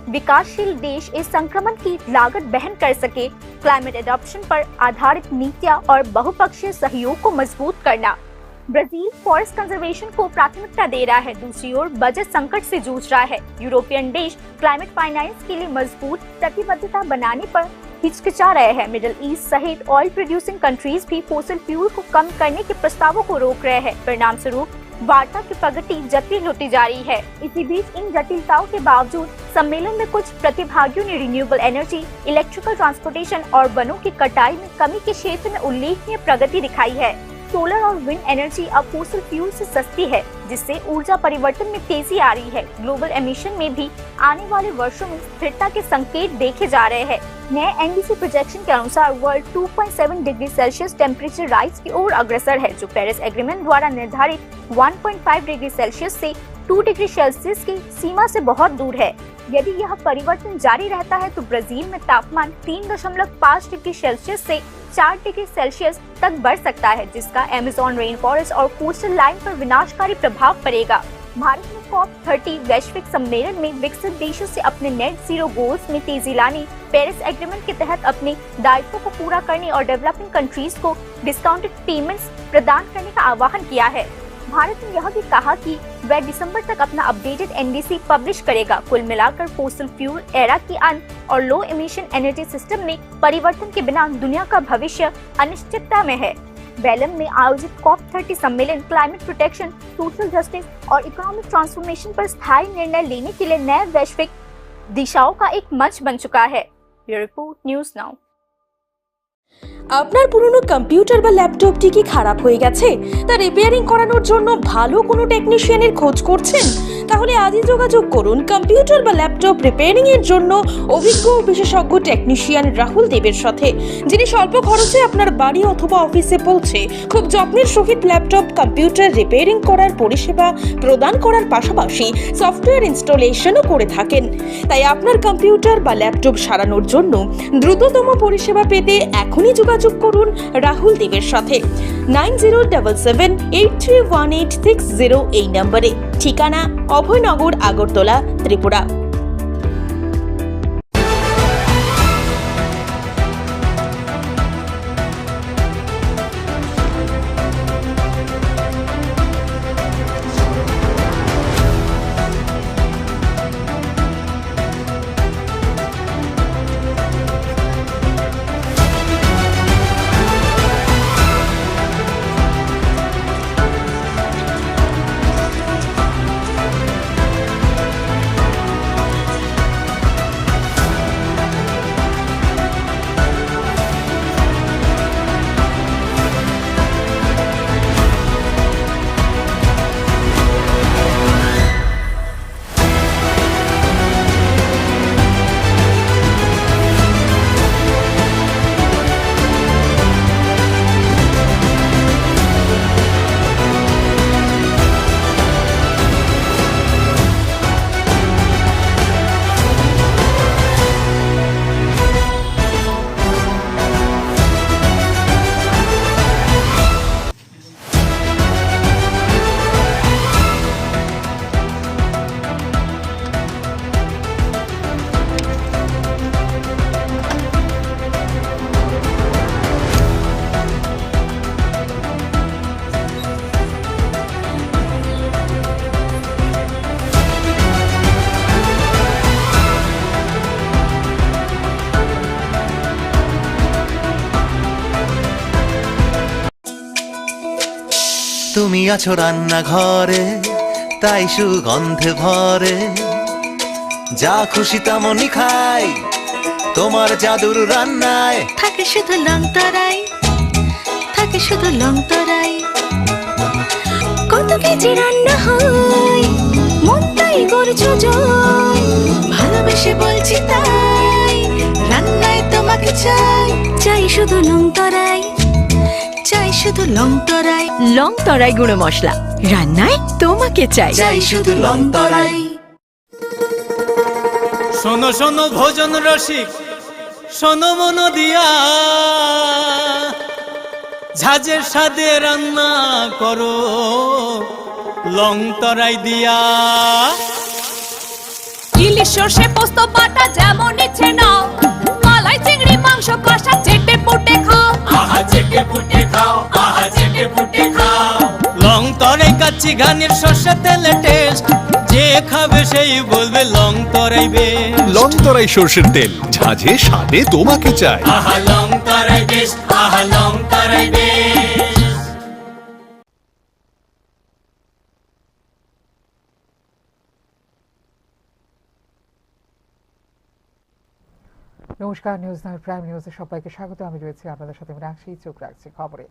विकासशील देश इस संक्रमण की लागत वहन कर सके, क्लाइमेट एडॉप्शन पर आधारित नीतियां और बहुपक्षीय सहयोग को मजबूत करना। ब्राजील फॉरेस्ट कंजर्वेशन को प्राथमिकता दे रहा है, दूसरी ओर बजट संकट से जूझ रहा है। यूरोपियन देश क्लाइमेट फाइनेंस के लिए मजबूत प्रतिबद्धता बनाने पर हिचकिचा रहे हैं। मिडिल ईस्ट सहित ऑयल प्रोड्यूसिंग कंट्रीज भी फोसिल फ्यूल को कम करने के प्रस्तावों को रोक रहे हैं। परिणाम स्वरूप वार्ता की प्रगति जटिल होती जा रही है। इसी बीच इन जटिलताओं के बावजूद सम्मेलन में कुछ प्रतिभागियों ने रिन्यूएबल एनर्जी, इलेक्ट्रिकल ट्रांसपोर्टेशन और वनों की कटाई में कमी के क्षेत्र में उल्लेखनीय प्रगति दिखाई है। सोलर और विंड एनर्जी अब फोसिल फ्यूल से सस्ती है, जिससे ऊर्जा परिवर्तन में तेजी आ रही है। ग्लोबल एमिशन में भी आने वाले वर्षों में स्थिरता के संकेत देखे जा रहे हैं। नए एनडीसी प्रोजेक्शन के अनुसार world two point seven degree Celsius temperature rise की ओर अग्रसर है, जो पेरिस एग्रीमेंट द्वारा निर्धारित one point five degree Celsius से टू डिग्री सेल्सियस की सीमा से बहुत दूर है। यदि यह परिवर्तन जारी रहता है तो ब्राजील में तापमान तीन दशमलव पाँच डिग्री सेल्सियस से चार डिग्री सेल्सियस तक बढ़ सकता है, जिसका अमेज़न रेन फॉरेस्ट और कोस्टल लाइन पर विनाशकारी प्रभाव पड़ेगा। भारत ने कॉप थर्टी वैश्विक सम्मेलन में विकसित देशों से अपने नेट जीरो गोल्स में तेजी लाने, पेरिस एग्रीमेंट के तहत अपने दायित्वों को पूरा करने और डेवलपिंग कंट्रीज को डिस्काउंटेड पेमेंट्स प्रदान करने का आह्वान किया है। भारत ने यह भी कहा कि वह दिसंबर तक अपना अपडेटेड एनडीसी पब्लिश करेगा। कुल मिलाकर फोसिल फ्यूल एरा के अंत और लो एमिशन एनर्जी सिस्टम में परिवर्तन के बिना दुनिया का भविष्य अनिश्चितता में है। बेलम में आयोजित कॉप थर्टी सम्मेलन क्लाइमेट प्रोटेक्शन, सोशल जस्टिस और इकोनॉमिक ट्रांसफॉर्मेशन पर स्थायी निर्णय लेने के लिए नए वैश्विक दिशाओं का एक मंच बन चुका है। Bureau Report, News Now। আপনার পুরনো কম্পিউটার বা ল্যাপটপটি কি খারাপ হয়ে গেছে? তা রিপেয়ারিং করানোর জন্য ভালো কোনো টেকনিশিয়ানের খোঁজ করছেন? তাহলে আজই যোগাযোগ করুন কম্পিউটার বা ল্যাপটপ রিপেয়ারিং এর জন্য অভিজ্ঞ ও বিশেষজ্ঞ টেকনিশিয়ান রাহুল দেবের সাথে, যিনি স্বল্প খরচে আপনার বাড়ি অথবা অফিসে পৌঁছে খুব যত্নের সহিত ল্যাপটপ কম্পিউটার রিপেয়ারিং করার পরিষেবা প্রদান করার পাশাপাশি সফটওয়্যার ইনস্টলেশনও করে থাকেন। তাই আপনার কম্পিউটার বা ল্যাপটপ সারানোর জন্য দ্রুততম পরিষেবা পেতে এখনই যোগাযোগ করুন রাহুল দেবের সাথে nine zero double seven eight three one eight six zero এই নম্বরে। ঠিকানা অভয়নগর, আগরতলা, ত্রিপুরা। তুমি আছো রান্নাঘরে, তাই সুগন্ধে ভরে। যা খুশি তেমনই খাই, তোমার জাদুর রান্নায়। থাকে শুধু লং তরাই, থাকে শুধু লং তরাই। কত কেজি রান্না হয়, মনটাই করছো জয়। ভালোবেসে বলছি তাই, রান্নায় তোমাকে চাই। চাই শুধু লং তরাই, চাই শুধু লং তরাই। লং তরাই গুঁড়ো মশলা, রান্নায় তোমাকে চাই। চাই শুধু লং তরাই। শোনো শোনো ভোজন রসিক, শোনো মন দিয়া, ঝাঁঝের স্বাদে রান্না করো লং তরাই দিয়া। ইলিশ সর্ষে পোস্ত বাটা যেমন ইচ্ছে নাও, মালাই চিংড়ি মাংস কষা চেটে পুটে খাও। আহা চেটে পুটে খাও, আহা চেটে পুটে খাও। লং তরাই কাচ্চি ঘানির সর্ষে তেলে টেস্ট, যে খাবে সেই বলবে লং তরাই বেশ। লং তরাই সর্ষের তেল, ঝাঁঝে স্বাদে তোমাকে চাই। আহা লং তরাই বেশ, আহা লং তরাই বেশ। নমস্কার, নিউজ নাইন প্রাইম নিউজে সবাইকে স্বাগত। আমি রয়েছি আপনাদের সাথে মীনাক্ষী। চোখ রাখছি খবরে।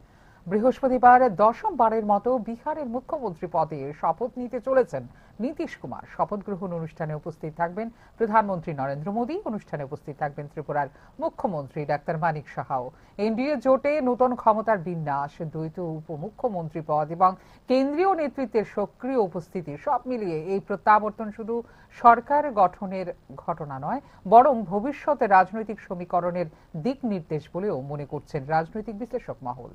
বৃহস্পতিবার দশম বারের মতো বিহারের মুখ্যমন্ত্রী পদে শপথ নিতে চলেছেন নীতিশ কুমার। শপথ গ্রহণ অনুষ্ঠানে উপস্থিত থাকবেন প্রধানমন্ত্রী নরেন্দ্র মোদী। অনুষ্ঠানে উপস্থিত থাকবেন ত্রিপুরার মুখ্যমন্ত্রী ডাক্তার মানিক সাহাও। এনডিএ জোটে নতুন ক্ষমতার বিন্যাস, দ্বৈত উপমুখ্যমন্ত্রী পদ এবং কেন্দ্রীয় নেতৃত্বের সক্রিয় উপস্থিতি, সব মিলিয়ে এই প্রত্যাবর্তন শুধু সরকার গঠনের ঘটনা নয়, বরং ভবিষ্যতে রাজনৈতিক সমীকরণের দিক নির্দেশ বলেও মনে করছেন রাজনৈতিক বিশ্লেষক মহল।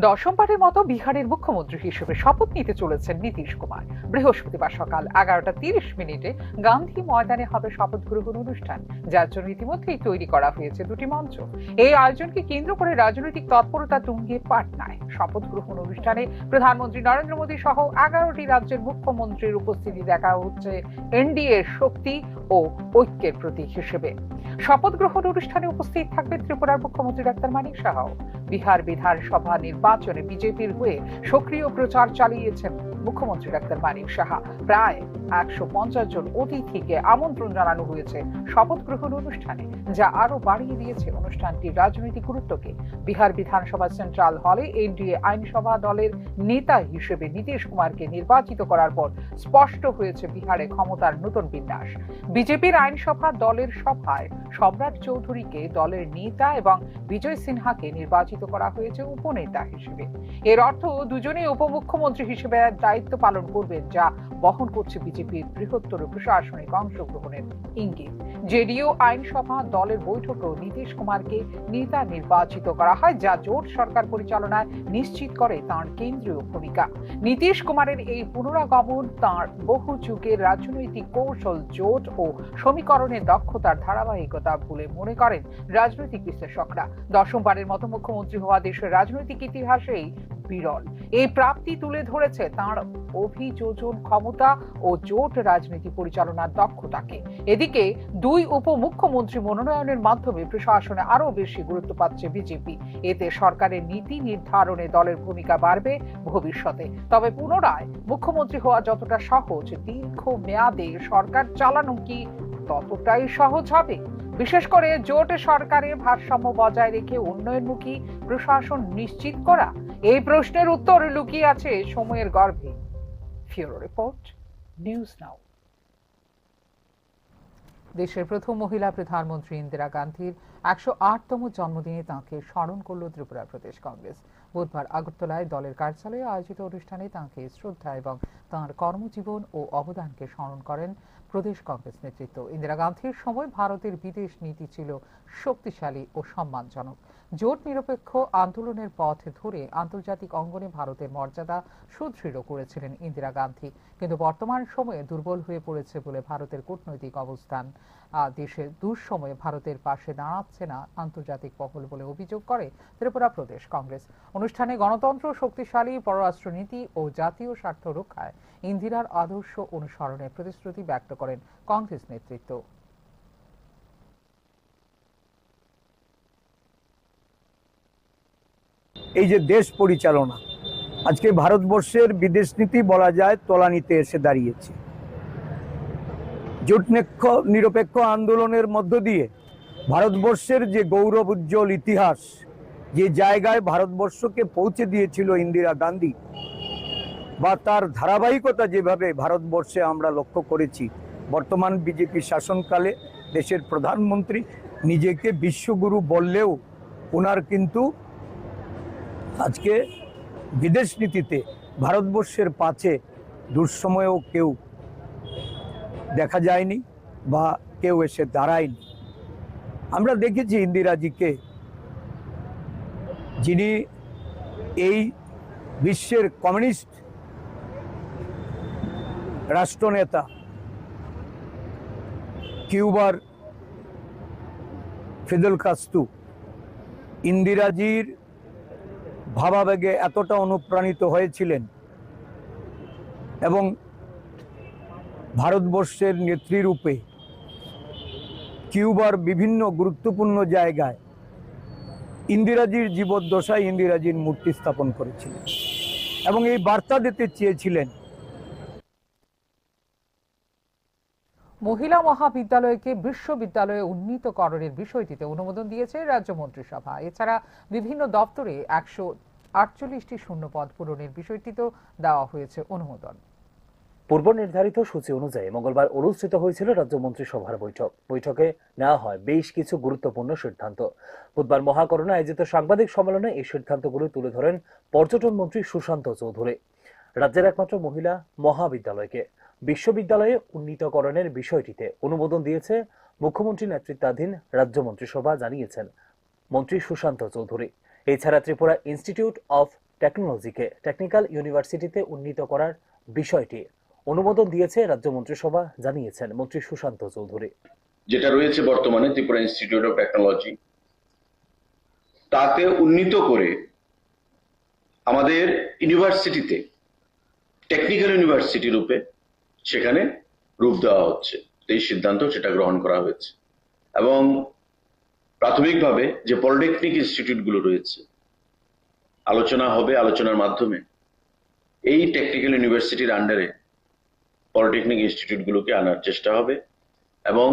দশমবারের মতো বিহারের মুখ্যমন্ত্রী হিসেবে শপথ নিতে চলেছেন নীতিশ কুমার। বৃহস্পতিবার সকাল এগারোটা তিরিশ মিনিটে গান্ধী ময়দানে হবে শপথ গ্রহণ অনুষ্ঠান, যার জন্য ইতিমধ্যেই তৈরি করা হয়েছে দুটি মঞ্চ। এই আয়োজনকে কেন্দ্র করে রাজনৈতিক তৎপরতা তুঙ্গে পাটনায়। শপথ গ্রহণ অনুষ্ঠানে প্রধানমন্ত্রী নরেন্দ্র মোদী সহ এগারোটি রাজ্যের মুখ্যমন্ত্রীর উপস্থিতি দেখা হচ্ছে এনডিএর শক্তি ও ঐক্যের প্রতীক হিসেবে। শপথ গ্রহণ অনুষ্ঠানে উপস্থিত থাকবেন ত্রিপুরার মুখ্যমন্ত্রী ডাক্তার মানিক সাহাও। বিহার বিধানসভা নির্বাচনে বিজেপির হয়ে সক্রিয় প্রচার চালিয়েছেন মুখ্যমন্ত্রী ডাক্তার মানিক সাহা। প্রায় একশো পঞ্চাশ জন অতিথিকে আমন্ত্রণ জানানো হয়েছে শপথ গ্রহণ অনুষ্ঠানে, যা আরও বাড়িয়ে দিয়েছে অনুষ্ঠানটির রাজনৈতিক গুরুত্বকে। বিহার বিধানসভা সেন্ট্রাল হলে এনডিএ আইনসভা দলের নেতা হিসেবে নীতিশ কুমারকে নির্বাচিত করার পর স্পষ্ট হয়েছে বিহারে ক্ষমতার নতুন বিন্যাস। বিজেপির আইনসভা দলের সভায় সম্রাট চৌধুরীকে দলের নেতা এবং বিজয় সিনহাকে নির্বাচিত করা হয়েছে উপনেতা হিসেবে। এর অর্থ দুজনেই উপমুখ্যমন্ত্রী হিসেবে দায়িত্ব পালন করবেন, যা বহন করছে বিজেপির বৃহত্তর প্রশাসনিক অংশগ্রহণের ইঙ্গিত। জেডিইউ আইনসভা দলের বৈঠকেও নীতিশ কুমারকে নেতা নির্বাচিত করা হয়, যা জোট সরকার পরিচালনায় নিশ্চিত করে তাঁর কেন্দ্রীয় ভূমিকা। নীতিশ কুমারের এই পুনরাগমন তাঁর বহু যুগের রাজনৈতিক কৌশল, জোট ও সমীকরণের দক্ষতার ধারাবাহিকতা বলে মনে করেন রাজনৈতিক বিশ্লেষকরা। দশমবারের মতো মুখ্যমন্ত্রী হওয়া দেশের রাজনৈতিক ইতিহাসেই বিরল। এই প্রাপ্তি তুলে ধরেছে তাঁর অভিযোজন ক্ষমতা ও জোট রাজনীতি পরিচালনার দক্ষতাকে। এদিকে দুই উপমুখ্যমন্ত্রী মনোনয়নের মাধ্যমে প্রশাসনে আরও বেশি গুরুত্ব পাচ্ছে বিজেপি। এতে সরকারের নীতি নির্ধারণে দলের ভূমিকা বাড়বে ভবিষ্যতে। তবে পুনরায় মুখ্যমন্ত্রী হওয়া যতটা সহজ, দীর্ঘ মেয়াদে সরকার চালানো কি ততটাই সহজ হবে? বিশেষ করে জোট সরকারে ভারসাম্য বজায় রেখে উন্নয়নমুখী প্রশাসন নিশ্চিত করা, এই প্রশ্নের উত্তর লুকিয়ে আছে সময়ের গর্ভে। ফিউরো রিপোর্ট, নিউজ নাও। দেশের প্রথম মহিলা প্রধানমন্ত্রী ইন্দিরা গান্ধীর একশো আটতম জন্মদিনে তাঁকে স্মরণ করল ত্রিপুরা প্রদেশ কংগ্রেস। বুধবার আগরতলায় দলের কার্যালয়ে আয়োজিত অনুষ্ঠানে তাঁকে শ্রদ্ধা এবং তাঁর কর্মজীবন ও অবদানকে স্মরণ করেন প্রদেশ কংগ্রেস নেতৃত্ব। ইন্দিরা গান্ধীর সময় ভারতের বিদেশ নীতি ছিল শক্তিশালী ও সম্মানজনক। জোট নিরপেক্ষ আন্দোলনের পথ ধরে আন্তর্জাতিক অঙ্গনে ভারতের মর্যাদা সুদৃঢ় করেছিলেন ইন্দিরা গান্ধী। কিন্তু বর্তমান সময়ে দুর্বল হয়ে পড়েছে বলে ভারতের কূটনৈতিক অবস্থান। আহ, দেশের দুঃসময়ে ভারতের পাশে দাঁড়াচ্ছে না আন্তর্জাতিক মহল বলে অভিযোগ করে ত্রিপুরা প্রদেশ কংগ্রেস। অনুষ্ঠানে গণতন্ত্র, শক্তিশালী পররাষ্ট্রনীতি ও জাতীয় স্বার্থ রক্ষায় ইন্দিরার আদর্শ অনুসরণের প্রতিশ্রুতি ব্যক্ত করেন কংগ্রেস নেতৃত্ব। এই যে দেশ পরিচালনা, আজকে ভারতবর্ষের বিদেশ নীতি বলা যায় তলানিতে এসে দাঁড়িয়েছে। জোট নিরপেক্ষ আন্দোলনের মধ্য দিয়ে ভারতবর্ষের যে গৌরব উজ্জ্বল ইতিহাস, যে জায়গায় ভারতবর্ষকে পৌঁছে দিয়েছিল ইন্দিরা গান্ধী, বা তার ধারাবাহিকতা যেভাবে ভারতবর্ষে আমরা লক্ষ্য করেছি, বর্তমান বিজেপি শাসনকালে দেশের প্রধানমন্ত্রী নিজেকে বিশ্বগুরু বললেও ওনার কিন্তু আজকে বিদেশ নীতিতে ভারতবর্ষের পাশে দুঃসময়েও কেউ দেখা যায়নি বা কেউ এসে দাঁড়ায়নি। আমরা দেখেছি ইন্দিরাজিকে, যিনি এই বিশ্বের কমিউনিস্ট রাষ্ট্রনেতা কিউবার ফিদেল কাস্ত্রো ইন্দিরাজির ভাবাবেগে এতটা অনুপ্রাণিত হয়েছিলেন এবং ভারতবর্ষের নেত্রীরূপে কিউবার বিভিন্ন গুরুত্বপূর্ণ জায়গায় ইন্দিরাজির জীবদ্দশায় ইন্দিরাজির মূর্তি স্থাপন করেছিলেন এবং এই বার্তা দিতে চেয়েছিলেন। মহিলা মহাবিদ্যালয়কে বিশ্ববিদ্যালয়ে উন্নীতকরণের বিষয়টিতে অনুমোদন দিয়েছে রাজ্য মন্ত্রিসভা। এছাড়া বিভিন্ন দপ্তরে একশো আটচল্লিশটি শূন্য পদ পূরণের বিষয়টিতেও দেওয়া হয়েছে অনুমোদন। পূর্ব নির্ধারিত সূচি অনুযায়ী মঙ্গলবার অনুষ্ঠিত হয়েছিল রাজ্য মন্ত্রিসভার বৈঠক। বৈঠকে নেওয়া হয় বেশ কিছু গুরুত্বপূর্ণ সিদ্ধান্ত। বুধবার মহাকরণে আয়োজিত সাংবাদিক সম্মেলনে এই সিদ্ধান্তগুলি তুলে ধরেন পর্যটন মন্ত্রী সুশান্ত চৌধুরী। রাজ্যের একমাত্র মহিলা মহাবিদ্যালয়কে বিশ্ববিদ্যালয়ে উন্নীতকরণের বিষয়টিতে অনুমোদন দিয়েছে মুখ্যমন্ত্রী নেতৃত্বাধীন রাজ্য মন্ত্রিসভা, জানিয়েছেন মন্ত্রী সুশান্ত চৌধুরী। এছাড়া ত্রিপুরা ইনস্টিটিউট অফ টেকনোলজিকে টেকনিক্যাল ইউনিভার্সিটিতে উন্নীত করার বিষয়টি অনুমোদন দিয়েছে রাজ্য মন্ত্রিসভা, জানিয়েছেন মন্ত্রী সুশান্ত চৌধুরী। যেটা রয়েছে বর্তমানে ত্রিপুরা ইনস্টিটিউট অফ টেকনোলজি, তাতে উন্নীত করে আমাদের ইউনিভার্সিটিতে টেকনিক্যাল ইউনিভার্সিটি রূপে সেখানে রূপ দেওয়া হচ্ছে। এই সিদ্ধান্ত সেটা গ্রহণ করা হয়েছে এবং প্রাথমিকভাবে যে পলিটেকনিক ইনস্টিটিউটগুলো রয়েছে, আলোচনা হবে, আলোচনার মাধ্যমে এই টেকনিক্যাল ইউনিভার্সিটির আন্ডারে পলিটেকনিক ইনস্টিটিউটগুলোকে আনার চেষ্টা হবে এবং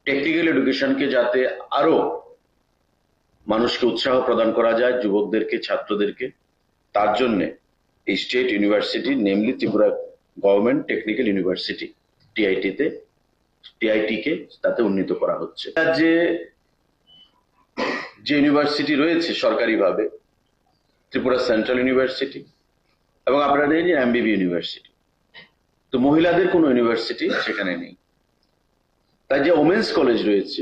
টেকনিক্যাল এডুকেশনকে যাতে আরও মানুষকে উৎসাহ প্রদান করা যায়, যুবকদেরকে, ছাত্রদেরকে, তার জন্য এই state university, namely Tripura government technical university, টিআইটিতে টিআইটিকে তাতে উন্নীত করা হচ্ছে। রাজ্যে যে ইউনিভার্সিটি রয়েছে সরকারিভাবে, ত্রিপুরা সেন্ট্রাল ইউনিভার্সিটি এবং আপনারা জানেন যে এমবিবি ইউনিভার্সিটি, তো মহিলাদের কোনো ইউনিভার্সিটি সেখানে নেই। তাই যে ওমেন্স কলেজ রয়েছে,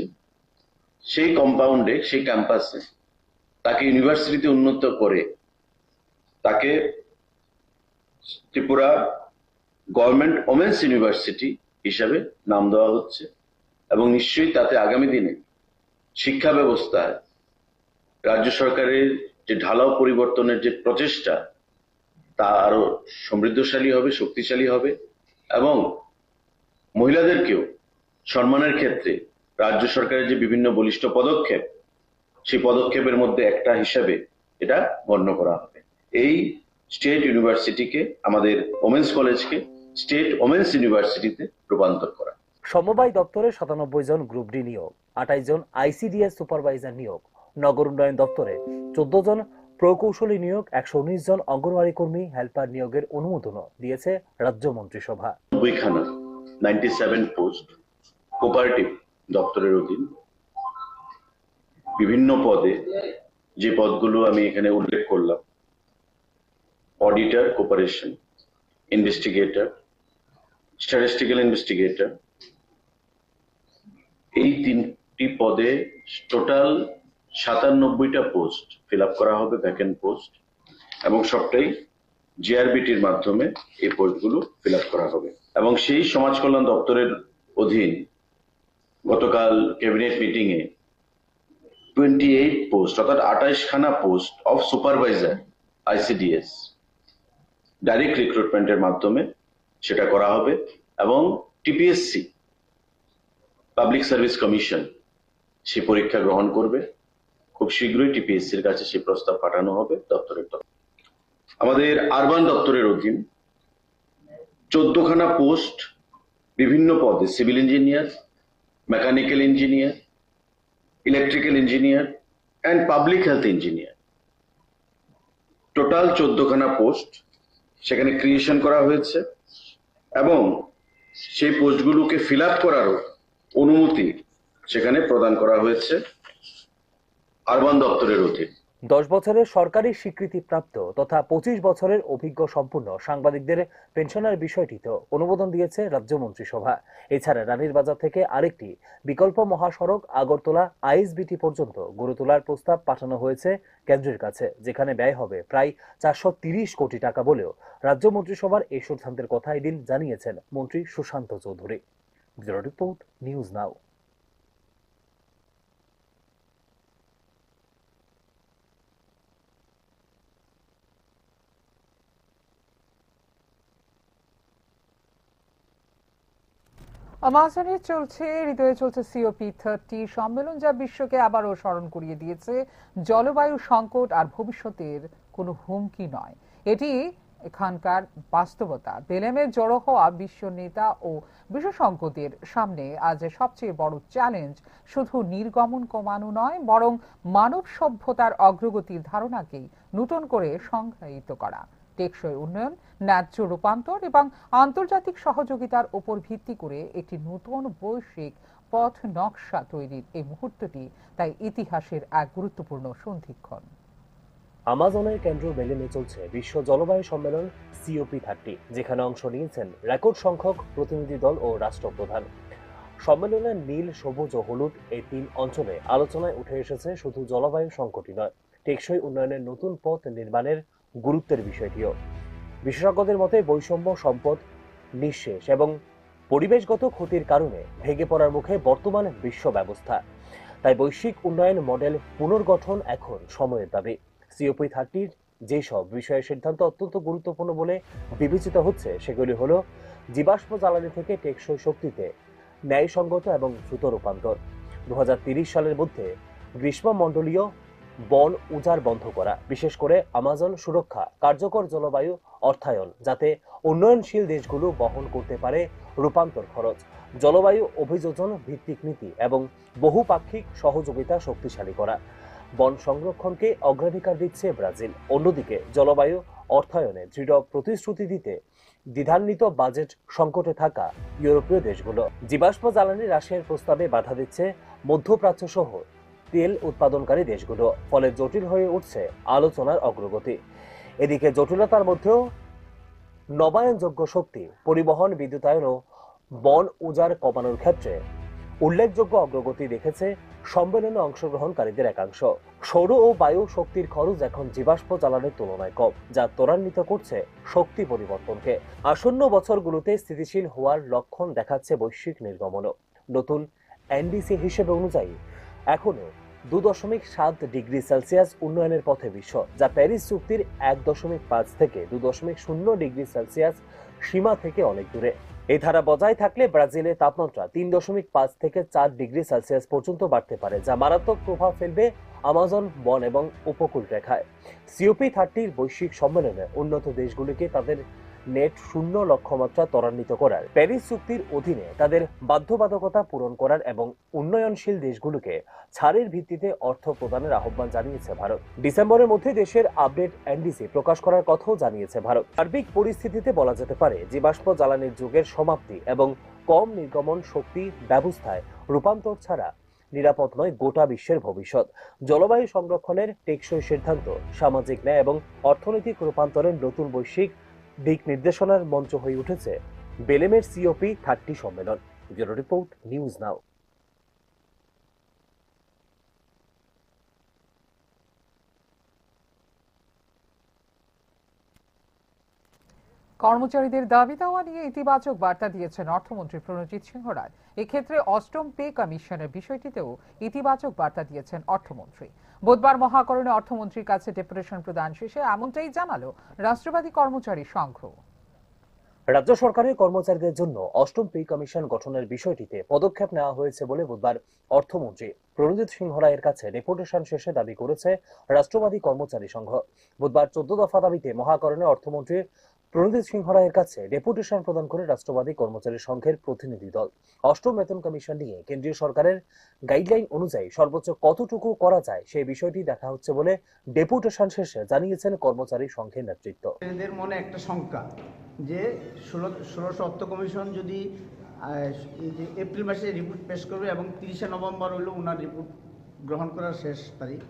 সেই কম্পাউন্ডে, সেই ক্যাম্পাসে তাকে ইউনিভার্সিটিতে উন্নীত করে তাকে ত্রিপুরা গভর্নমেন্ট ওমেন্স ইউনিভার্সিটি হিসাবে নাম দেওয়া হচ্ছে এবং নিশ্চয়ই তাতে আগামী দিনে শিক্ষা ব্যবস্থায় রাজ্য সরকারের যে ঢালাও পরিবর্তনের যে প্রচেষ্টা, তা আরো সমৃদ্ধশালী হবে, শক্তিশালী হবে এবং মহিলাদেরকেও সম্মানের ক্ষেত্রে রাজ্য সরকারের যে বিভিন্ন বলিষ্ঠ পদক্ষেপ, সেই পদক্ষেপের মধ্যে একটা হিসাবে এটা গণ্য করা হবে। এই স্টেট ইউনিভার্সিটিকে, আমাদের ওমেন্স কলেজকে স্টেট ওমেন্স ইউনিভার্সিটিতে রূপান্তর করা। সমবায় দপ্তরে সাতানব্বই জন গ্রুপ ডি নিয়োগ, আঠাইশ জন আইসিডিএস সুপারভাইজার নিয়োগ, নগর উন্নয়ন দপ্তরে চোদ্দ জন প্রকৌশলী নিয়োগ, একশো উনিশ জন অঙ্গনওয়াড়ি কর্মী হেল্পার নিয়োগের অনুমোদনও দিয়েছে রাজ্য মন্ত্রিসভা। নব্বইখানা, নাইনটি সেভেন পোস্ট কোপারেটিভ দপ্তরের অধীন বিভিন্ন পদে, যে পদগুলো আমি এখানে উল্লেখ করলাম, auditor cooperation, investigator, statistical investigator, এই তিনটি পদে টোটাল সাতানব্বইটা পোস্ট ফিল আপ করা হবে, ভ্যাকেন্ট পোস্ট, এবং সবটাই জিআরবিটির মাধ্যমে এই পোস্টগুলো ফিল আপ করা হবে। এবং সেই সমাজ কল্যাণ দপ্তরের অধীন গতকাল ক্যাবিনেট মিটিংয়ে টোয়েন্টি এইট পোস্ট, অর্থাৎ আঠাইশখানা post of supervisor ICDS direct রিক্রুটমেন্টের মাধ্যমে সেটা করা হবে এবং টিপিএসসি, পাবলিক সার্ভিস কমিশন, সেই পরীক্ষা গ্রহণ করবে। খুব শীঘ্রই টিপিএসসির কাছে সেই প্রস্তাব পাঠানো হবে দপ্তরের তরফ। আমাদের আরবান দপ্তরের অধীন চোদ্দখানা পোস্ট, বিভিন্ন পদে, civil engineer, mechanical engineer, electrical engineer and public health engineer, total চোদ্দখানা পোস্ট সেখানে ক্রিয়েশন করা হয়েছে এবং সেই পোস্টগুলোকে ফিল আপ করারও অনুমতি সেখানে প্রদান করা হয়েছে আরবান দপ্তরের অধীন। দশ বছরের সরকারি স্বীকৃতিপ্রাপ্ত তথা পঁচিশ বছরের অভিজ্ঞ সম্পূর্ণ সাংবাদিকদের পেনশনের বিষয়টিতেও অনুমোদন দিয়েছে রাজ্য মন্ত্রিসভা। এছাড়া রানীর বাজার থেকে আরেকটি বিকল্প মহাসড়ক আগরতলা আইএসবিটি পর্যন্ত গড়ে তোলার প্রস্তাব পাঠানো হয়েছে কেন্দ্রের কাছে, যেখানে ব্যয় হবে প্রায় চারশো তিরিশ কোটি টাকা বলেও রাজ্য মন্ত্রিসভার এই সিদ্ধান্তের কথা এদিন জানিয়েছেন মন্ত্রী Sushanta Chowdhury. Bureau report, news now. আমাজনে চলছে, হৃদয়ে চলছে সিওপি থার্টি সম্মেলন, যা বিশ্বকে আবারও স্মরণ করিয়ে দিয়েছে জলবায়ু সংকট আর ভবিষ্যতের কোনো হুমকি নয়। এটি এখানকার বাস্তবতা। বেলেমে জড়ো হওয়া বিশ্ব নেতা ও বিশেষজ্ঞদের সামনে আজ সবচেয়ে বড় চ্যালেঞ্জ শুধু নির্গমন কমানো নয়, বরং মানব সভ্যতার অগ্রগতির ধারণাকেই নতুন করে সংজ্ঞায়িত করা। টেকসই উন্নয়ন, ন্যায্য রূপান্তর এবং আন্তর্জাতিক সহযোগিতার উপর ভিত্তি করে একটি নতুন বৈশ্বিক পথ নকশা তৈরির এই মুহূর্তটি তাই ইতিহাসের এক গুরুত্বপূর্ণ সন্ধিক্ষণ। আমাজনের কেন্দ্র বেলেমে চলছে বিশ্ব জলবায়ু সম্মেলন সিওপি থার্টি, যেখানে অংশ নিয়েছেন রেকর্ড সংখ্যক প্রতিনিধি দল ও রাষ্ট্রপ্রধান। সম্মেলনে নীল, সবুজ ও হলুদ এই তিন অঞ্চলে আলোচনায় উঠে এসেছে শুধু জলবায়ু সংকটই নয়, টেকসই উন্নয়নের নতুন পথ নির্মাণের গুরুত্বের বিষয়টিও। বিশেষজ্ঞদের মতে, বৈষম্য, সম্পদ নিঃশেষ এবং পরিবেশগত ক্ষতির কারণে ভেঙে পড়ার মুখে বর্তমান বিশ্ব ব্যবস্থা। তাই বৈশ্বিক উন্নয়ন মডেল পুনর্গঠন এখন সময়ের দাবি। সিওপি থার্টির যেসব বিষয়ে সিদ্ধান্ত অত্যন্ত গুরুত্বপূর্ণ বলে বিবেচিত হচ্ছে, সেগুলি হলো জীবাশ্ম জ্বালানি থেকে টেকসই শক্তিতে ন্যায়সঙ্গত এবং দ্রুত রূপান্তর, দু হাজার তিরিশ সালের মধ্যে গ্রীষ্মমণ্ডলীয় বন উজাড় বন্ধ করা, বিশেষ করে আমাজন সুরক্ষা, কার্যকর জলবায়ু অর্থায়ন, যাতে উন্নয়নশীল দেশগুলো বহন করতে পারে রূপান্তর খরচ, জলবায়ু অভিযোজন ভিত্তিক নীতি এবং বহুপাক্ষিক সহযোগিতা শক্তিশালী করা। বন সংরক্ষণকে অগ্রাধিকার দিচ্ছে ব্রাজিল। অন্যদিকে জলবায়ু অর্থায়নে দৃঢ় প্রতিশ্রুতি দিতে দ্বিধান্বিত বাজেট সংকটে থাকা ইউরোপীয় দেশগুলো। জীবাশ্ম জ্বালানি হ্রাসের প্রস্তাবে বাধা দিচ্ছে মধ্যপ্রাচ্য সহ তেল উৎপাদনকারী দেশগুলো, ফলে জটিল হয়ে উঠছে আলোচনার অগ্রগতি। এদিকে জটিলতার মধ্যেও নবায়নযোগ্য শক্তি, পরিবহন, বিদ্যুতায়ন ও বন উজাড় কমানোর ক্ষেত্রে উল্লেখযোগ্য অগ্রগতি দেখেছে সম্মেলনে অংশগ্রহণকারীদের একাংশ। সৌর ও বায়ু শক্তির খরচ এখন জীবাশ্ম জ্বালানির তুলনায় কম, যা ত্বরান্বিত করছে শক্তি পরিবর্তনকে। আসন্ন বছরগুলোতে স্থিতিশীল হওয়ার লক্ষণ দেখাচ্ছে বৈশ্বিক নির্গমনও। নতুন এনডিসি হিসেবে অনুযায়ী, এখনো দু দশমিক সাত ডিগ্রি সেলসিয়াস উন্নয়নের পথে বিশ্ব, যা প্যারিস চুক্তির এক দশমিক পাঁচ থেকে দু দশমিক শূন্য ডিগ্রি সেলসিয়াস সীমা থেকে অনেক দূরে। এই ধারা বজায় থাকলে ব্রাজিলের তাপমাত্রা তিন দশমিক পাঁচ থেকে চার ডিগ্রি সেলসিয়াস পর্যন্ত বাড়তে পারে, যা মারাত্মক প্রভাব ফেলবে আমাজন বন এবং উপকূল রেখায়। সিওপি থার্টির বৈশ্বিক সম্মেলনে উন্নত দেশগুলিকে তাদের নেট শূন্য লক্ষ্যমাত্রা ত্বরান্বিত করার, প্যারিস চুক্তির অধীনে তাদের বাধ্যবাধকতা পূরণ করার এবং উন্নয়নশীল দেশগুলোকে ছাড়ের ভিত্তিতে অর্থ প্রদানের আহ্বান জানিয়েছে ভারত। ডিসেম্বরের মধ্যে দেশের আপডেট এনডিসি প্রকাশ করার কথাও জানিয়েছে ভারত। সার্বিক পরিস্থিতিতে বলা যেতে পারে, জীবাশ্ম জ্বালানির যুগের সমাপ্তি এবং কম নির্গমন শক্তি ব্যবস্থায় রূপান্তর ছাড়া নিরাপদ নয় গোটা বিশ্বের ভবিষ্যৎ। জলবায়ু সংরক্ষণের টেকসই সিদ্ধান্ত, সামাজিক ন্যায় এবং অর্থনৈতিক রূপান্তরের নতুন বৈশ্বিক দিক নির্দেশনার মঞ্চ হয়ে উঠেছে বেলেমের সিওপি থার্টি সম্মেলন। ব্যুরো রিপোর্ট, নিউজ নাও। কর্মচারীদের দাবি দাওয়া নিয়ে ইতিবাচক বার্তা দিয়েছেন অর্থমন্ত্রী প্রণজিৎ সিংহ রায়। এক্ষেত্রে অষ্টম পে কমিশনের বিষয়টিতেও ইতিবাচক বার্তা দিয়েছেন অর্থমন্ত্রী। বুধবার মহাকরণে অর্থমন্ত্রীর কাছে ডেপুটেশন প্রদান শেষে এমনটাই জানালো রাষ্ট্রবাদী কর্মচারী সংঘ। রাজ্য সরকারের কর্মচারীদের জন্য অষ্টম পে কমিশন গঠনের বিষয়টিতে পদক্ষেপ নেওয়া হয়েছে বলে বুধবার অর্থমন্ত্রী প্রণজিৎ সিংহ রায়ের কাছে ডেপুটেশন শেষে দাবি করেছে রাষ্ট্রবাদী কর্মচারী সংঘ। বুধবার চোদ্দ দফা দাবিতে মহাকরণে অর্থমন্ত্রী প্রণজিৎ সিংহ রায়ের কাছে ডেপুটেশন প্রদান করে রাষ্ট্রবাদী কর্মচারী সংঘের প্রতিনিধি দল। অষ্টম বেতন কমিশন নিয়ে কেন্দ্রীয় সরকারের গাইডলাইন অনুযায়ী সর্বোচ্চ কতটুকু করা যায় সেই বিষয়টি দেখা হচ্ছে বলে ডেপুটেশন শেষে জানিয়েছেন কর্মচারী সংঘের নেতৃত্ব। এদের মনে একটা শঙ্কা যে ষোলো, ষোড়শ অর্থ কমিশন যদি, আহ, এই যে এপ্রিল মাসে রিপোর্ট পেশ করবে এবং তিরিশে নভেম্বর হলো ওনার রিপোর্ট গ্রহণ করার শেষ তারিখ,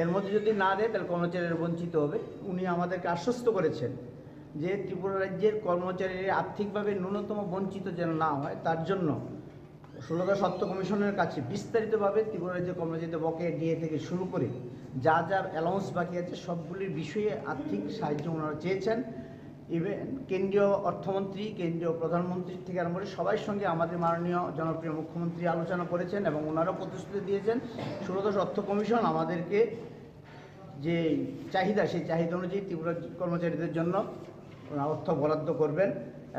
এর মধ্যে যদি না দেয় তাহলে কর্মচারীরা বঞ্চিত হবে। উনি আমাদেরকে আশ্বস্ত করেছেন যে ত্রিপুরা রাজ্যের কর্মচারীরা আর্থিকভাবে ন্যূনতম বঞ্চিত যেন না হয়, তার জন্য ষোলো দফা অর্থ কমিশনের কাছে বিস্তারিতভাবে ত্রিপুরা রাজ্যের কর্মচারীদের বকেয়া ডিএ থেকে শুরু করে যা যা অ্যালাউন্স বাকি আছে, সবগুলির বিষয়ে আর্থিক সাহায্য ওনারা চেয়েছেন। ইভেন কেন্দ্রীয় অর্থমন্ত্রী, কেন্দ্রীয় প্রধানমন্ত্রী থেকে আরম্ভ করে সবার সঙ্গে আমাদের মাননীয় জনপ্রিয় মুখ্যমন্ত্রী আলোচনা করেছেন এবং ওনারাও প্রতিশ্রুতি দিয়েছেন ষোলো দফা অর্থ কমিশন আমাদেরকে যে চাহিদা, সেই চাহিদা অনুযায়ী ত্রিপুরা কর্মচারীদের জন্য ওনারা অর্থ বরাদ্দ করবেন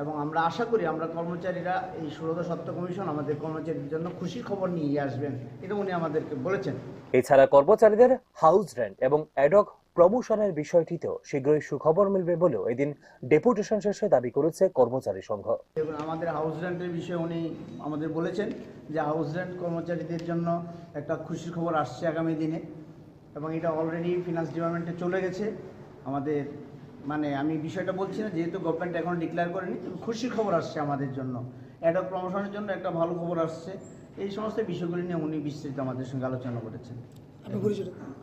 এবং আমরা আশা করি আমরা কর্মচারীরা এই ষোলো দফা অর্থ কমিশন আমাদের কর্মচারীদের জন্য খুশির খবর নিয়ে আসবেন, এটা উনি আমাদেরকে বলেছেন। এছাড়া কর্মচারীদের হাউস রেন্ট এবং অ্যাডহক প্রমোশনের বিষয়টিতেও শীঘ্রই সুখবর মিলবে বলেও এদিন ডেপুটেশন শেষে দাবি করেছে কর্মচারী সংঘ। এবং আমাদের হাউস রেন্টের বিষয়ে উনি আমাদের বলেছেন যে হাউস রেন্ট কর্মচারীদের জন্য একটা খুশির খবর আসছে আগামী দিনে, এবং এটা অলরেডি ফিনান্স ডিপার্টমেন্টে চলে গেছে। আমাদের, মানে, আমি বিষয়টা বলছি না, যেহেতু গভর্নমেন্ট এখনো ডিক্লেয়ার করেনি, তবে খুশির খবর আসছে আমাদের জন্য। অ্যাডহক প্রমোশনের জন্য একটা ভালো খবর আসছে। এই সমস্ত বিষয়গুলি নিয়ে উনি বিস্তৃত আমাদের সঙ্গে আলোচনা করেছেন।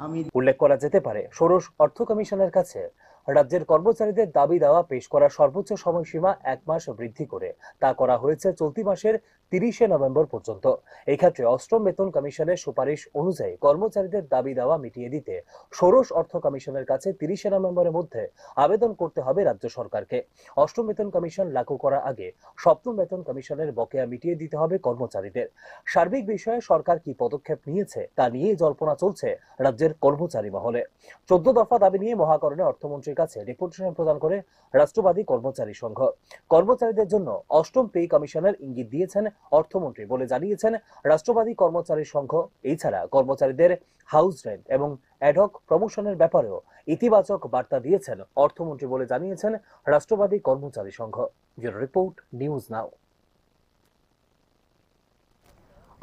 আমি উল্লেখ করা যেতে পারে, ষোড়শ অর্থ কমিশনের কাছে রাজ্যের কর্মচারীদের দাবি দাওয়া পেশ করার সর্বোচ্চ সময়সীমা এক মাস বৃদ্ধি করে তা করা হয়েছে চলতি মাসের তিরিশে নভেম্বর পর্যন্ত। এই ক্ষেত্রে অষ্টম বেতন কমিশনের সুপারিশ অনুযায়ী কর্মচারীদের দাবি দাওয়া মিটিয়ে দিতে ষোড়শ অর্থ কমিশনের কাছে তিরিশে নভেম্বরের মধ্যে আবেদন করতে হবে রাজ্য সরকারকে। অষ্টম বেতন কমিশন লাগু করার আগে সপ্তম বেতন কমিশনের বকেয়া মিটিয়ে দিতে হবে কর্মচারীদের। সার্বিক বিষয়ে সরকার কি পদক্ষেপ নিয়েছে তা নিয়েই জল্পনা চলছে রাজ্যের কর্মচারী মহলে। চোদ্দ দফা দাবি নিয়ে মহাকরণে অর্থমন্ত্রীর কাছে ডেপুটেশন প্রদান করে রাষ্ট্রবাদী কর্মচারী সংঘ। কর্মচারীদের জন্য অষ্টম পে কমিশনের ইঙ্গিত দিয়েছেন অর্থমন্ত্রী বলে জানিয়েছেন রাষ্ট্রবাদী কর্মচারী সংঘ। এছাড়া কর্মচারীদের হাউস রেন্ট এবং অ্যাডহক প্রমোশনের ব্যাপারেও ইতিবাচক বার্তা দিয়েছেন অর্থমন্ত্রী বলে জানিয়েছেন Rashtrabadi Karmachari Sangh. Bureau report, news now.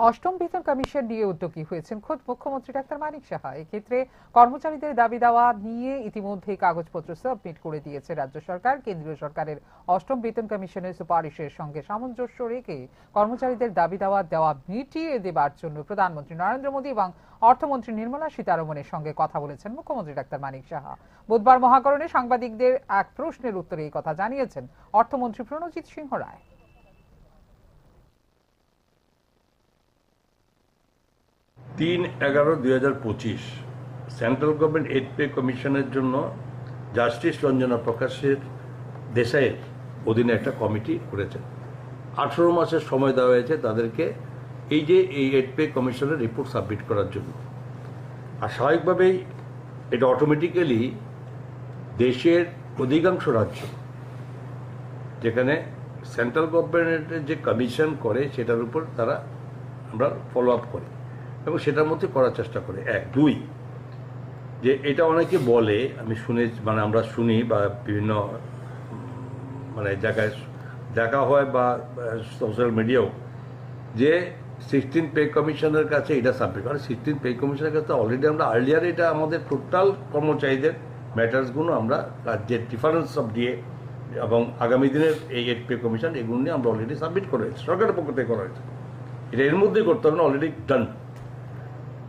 অষ্টম বেতন কমিশন নিয়ে উদ্যোগী হয়েছেন খোদ মুখ্যমন্ত্রী ডাক্তার মানিক সাহা। এক্ষেত্রে কর্মচারীদের দাবি দাওয়া নিয়ে ইতিমধ্যেই কাগজপত্র সাবমিট করে দিয়েছে রাজ্য সরকার। কেন্দ্রীয় সরকারের অষ্টম বেতন কমিশনের সুপারিশের সঙ্গে সামঞ্জস্য রেখে কর্মচারীদের দাবি দাওয়া দেওয়া মিটিয়ে দেবার জন্য প্রধানমন্ত্রী নরেন্দ্র মোদী এবং অর্থমন্ত্রী নির্মলা সীতারমণের সঙ্গে কথা বলেছেন মুখ্যমন্ত্রী ডাক্তার মানিক সাহা। বুধবার মহাকরণে সাংবাদিকদের এক প্রশ্নের উত্তরে এই কথা জানিয়েছেন অর্থমন্ত্রী প্রণজিৎ সিংহ রায়। তিন এগারো দুই হাজার পঁচিশ সেন্ট্রাল গভর্নমেন্ট এইট পে কমিশনের জন্য জাস্টিস রঞ্জনা প্রকাশের দেশাইয়ের অধীনে একটা কমিটি করেছেন। আঠেরো মাসের সময় দেওয়া হয়েছে তাদেরকে এই যে এই এইট পে কমিশনের রিপোর্ট সাবমিট করার জন্য। আর স্বাভাবিকভাবেই এটা অটোমেটিক্যালি দেশের অধিকাংশ রাজ্য যেখানে সেন্ট্রাল গভর্নমেন্টের যে কমিশন করে সেটার উপর তারা, আমরা ফলো আপ করি এবং সেটার মধ্যে করার চেষ্টা করি। এক। দুই, যে এটা অনেকে বলে, আমি শুনে, মানে আমরা শুনি বা বিভিন্ন, উম, মানে জায়গায় দেখা হয় বা, আহ, সোশ্যাল মিডিয়াও, যে সিক্সটিন পে কমিশনের কাছে এটা সাবমিট, কারণ সিক্সটিন পে কমিশনের কাছে অলরেডি আমরা আর্লিয়ার এটা আমাদের টোটাল কর্মচারীদের ম্যাটার্সগুলো আমরা রাজ্যের ডিফারেন্স অফ ডিএ এবং আগামী দিনের এই এইট পে কমিশন এগুলো নিয়ে আমরা অলরেডি সাবমিট করে হয়েছে, সরকারের পক্ষ থেকে করা হয়েছে। এটা এর মধ্যেই করতে হবে না, অলরেডি ডান।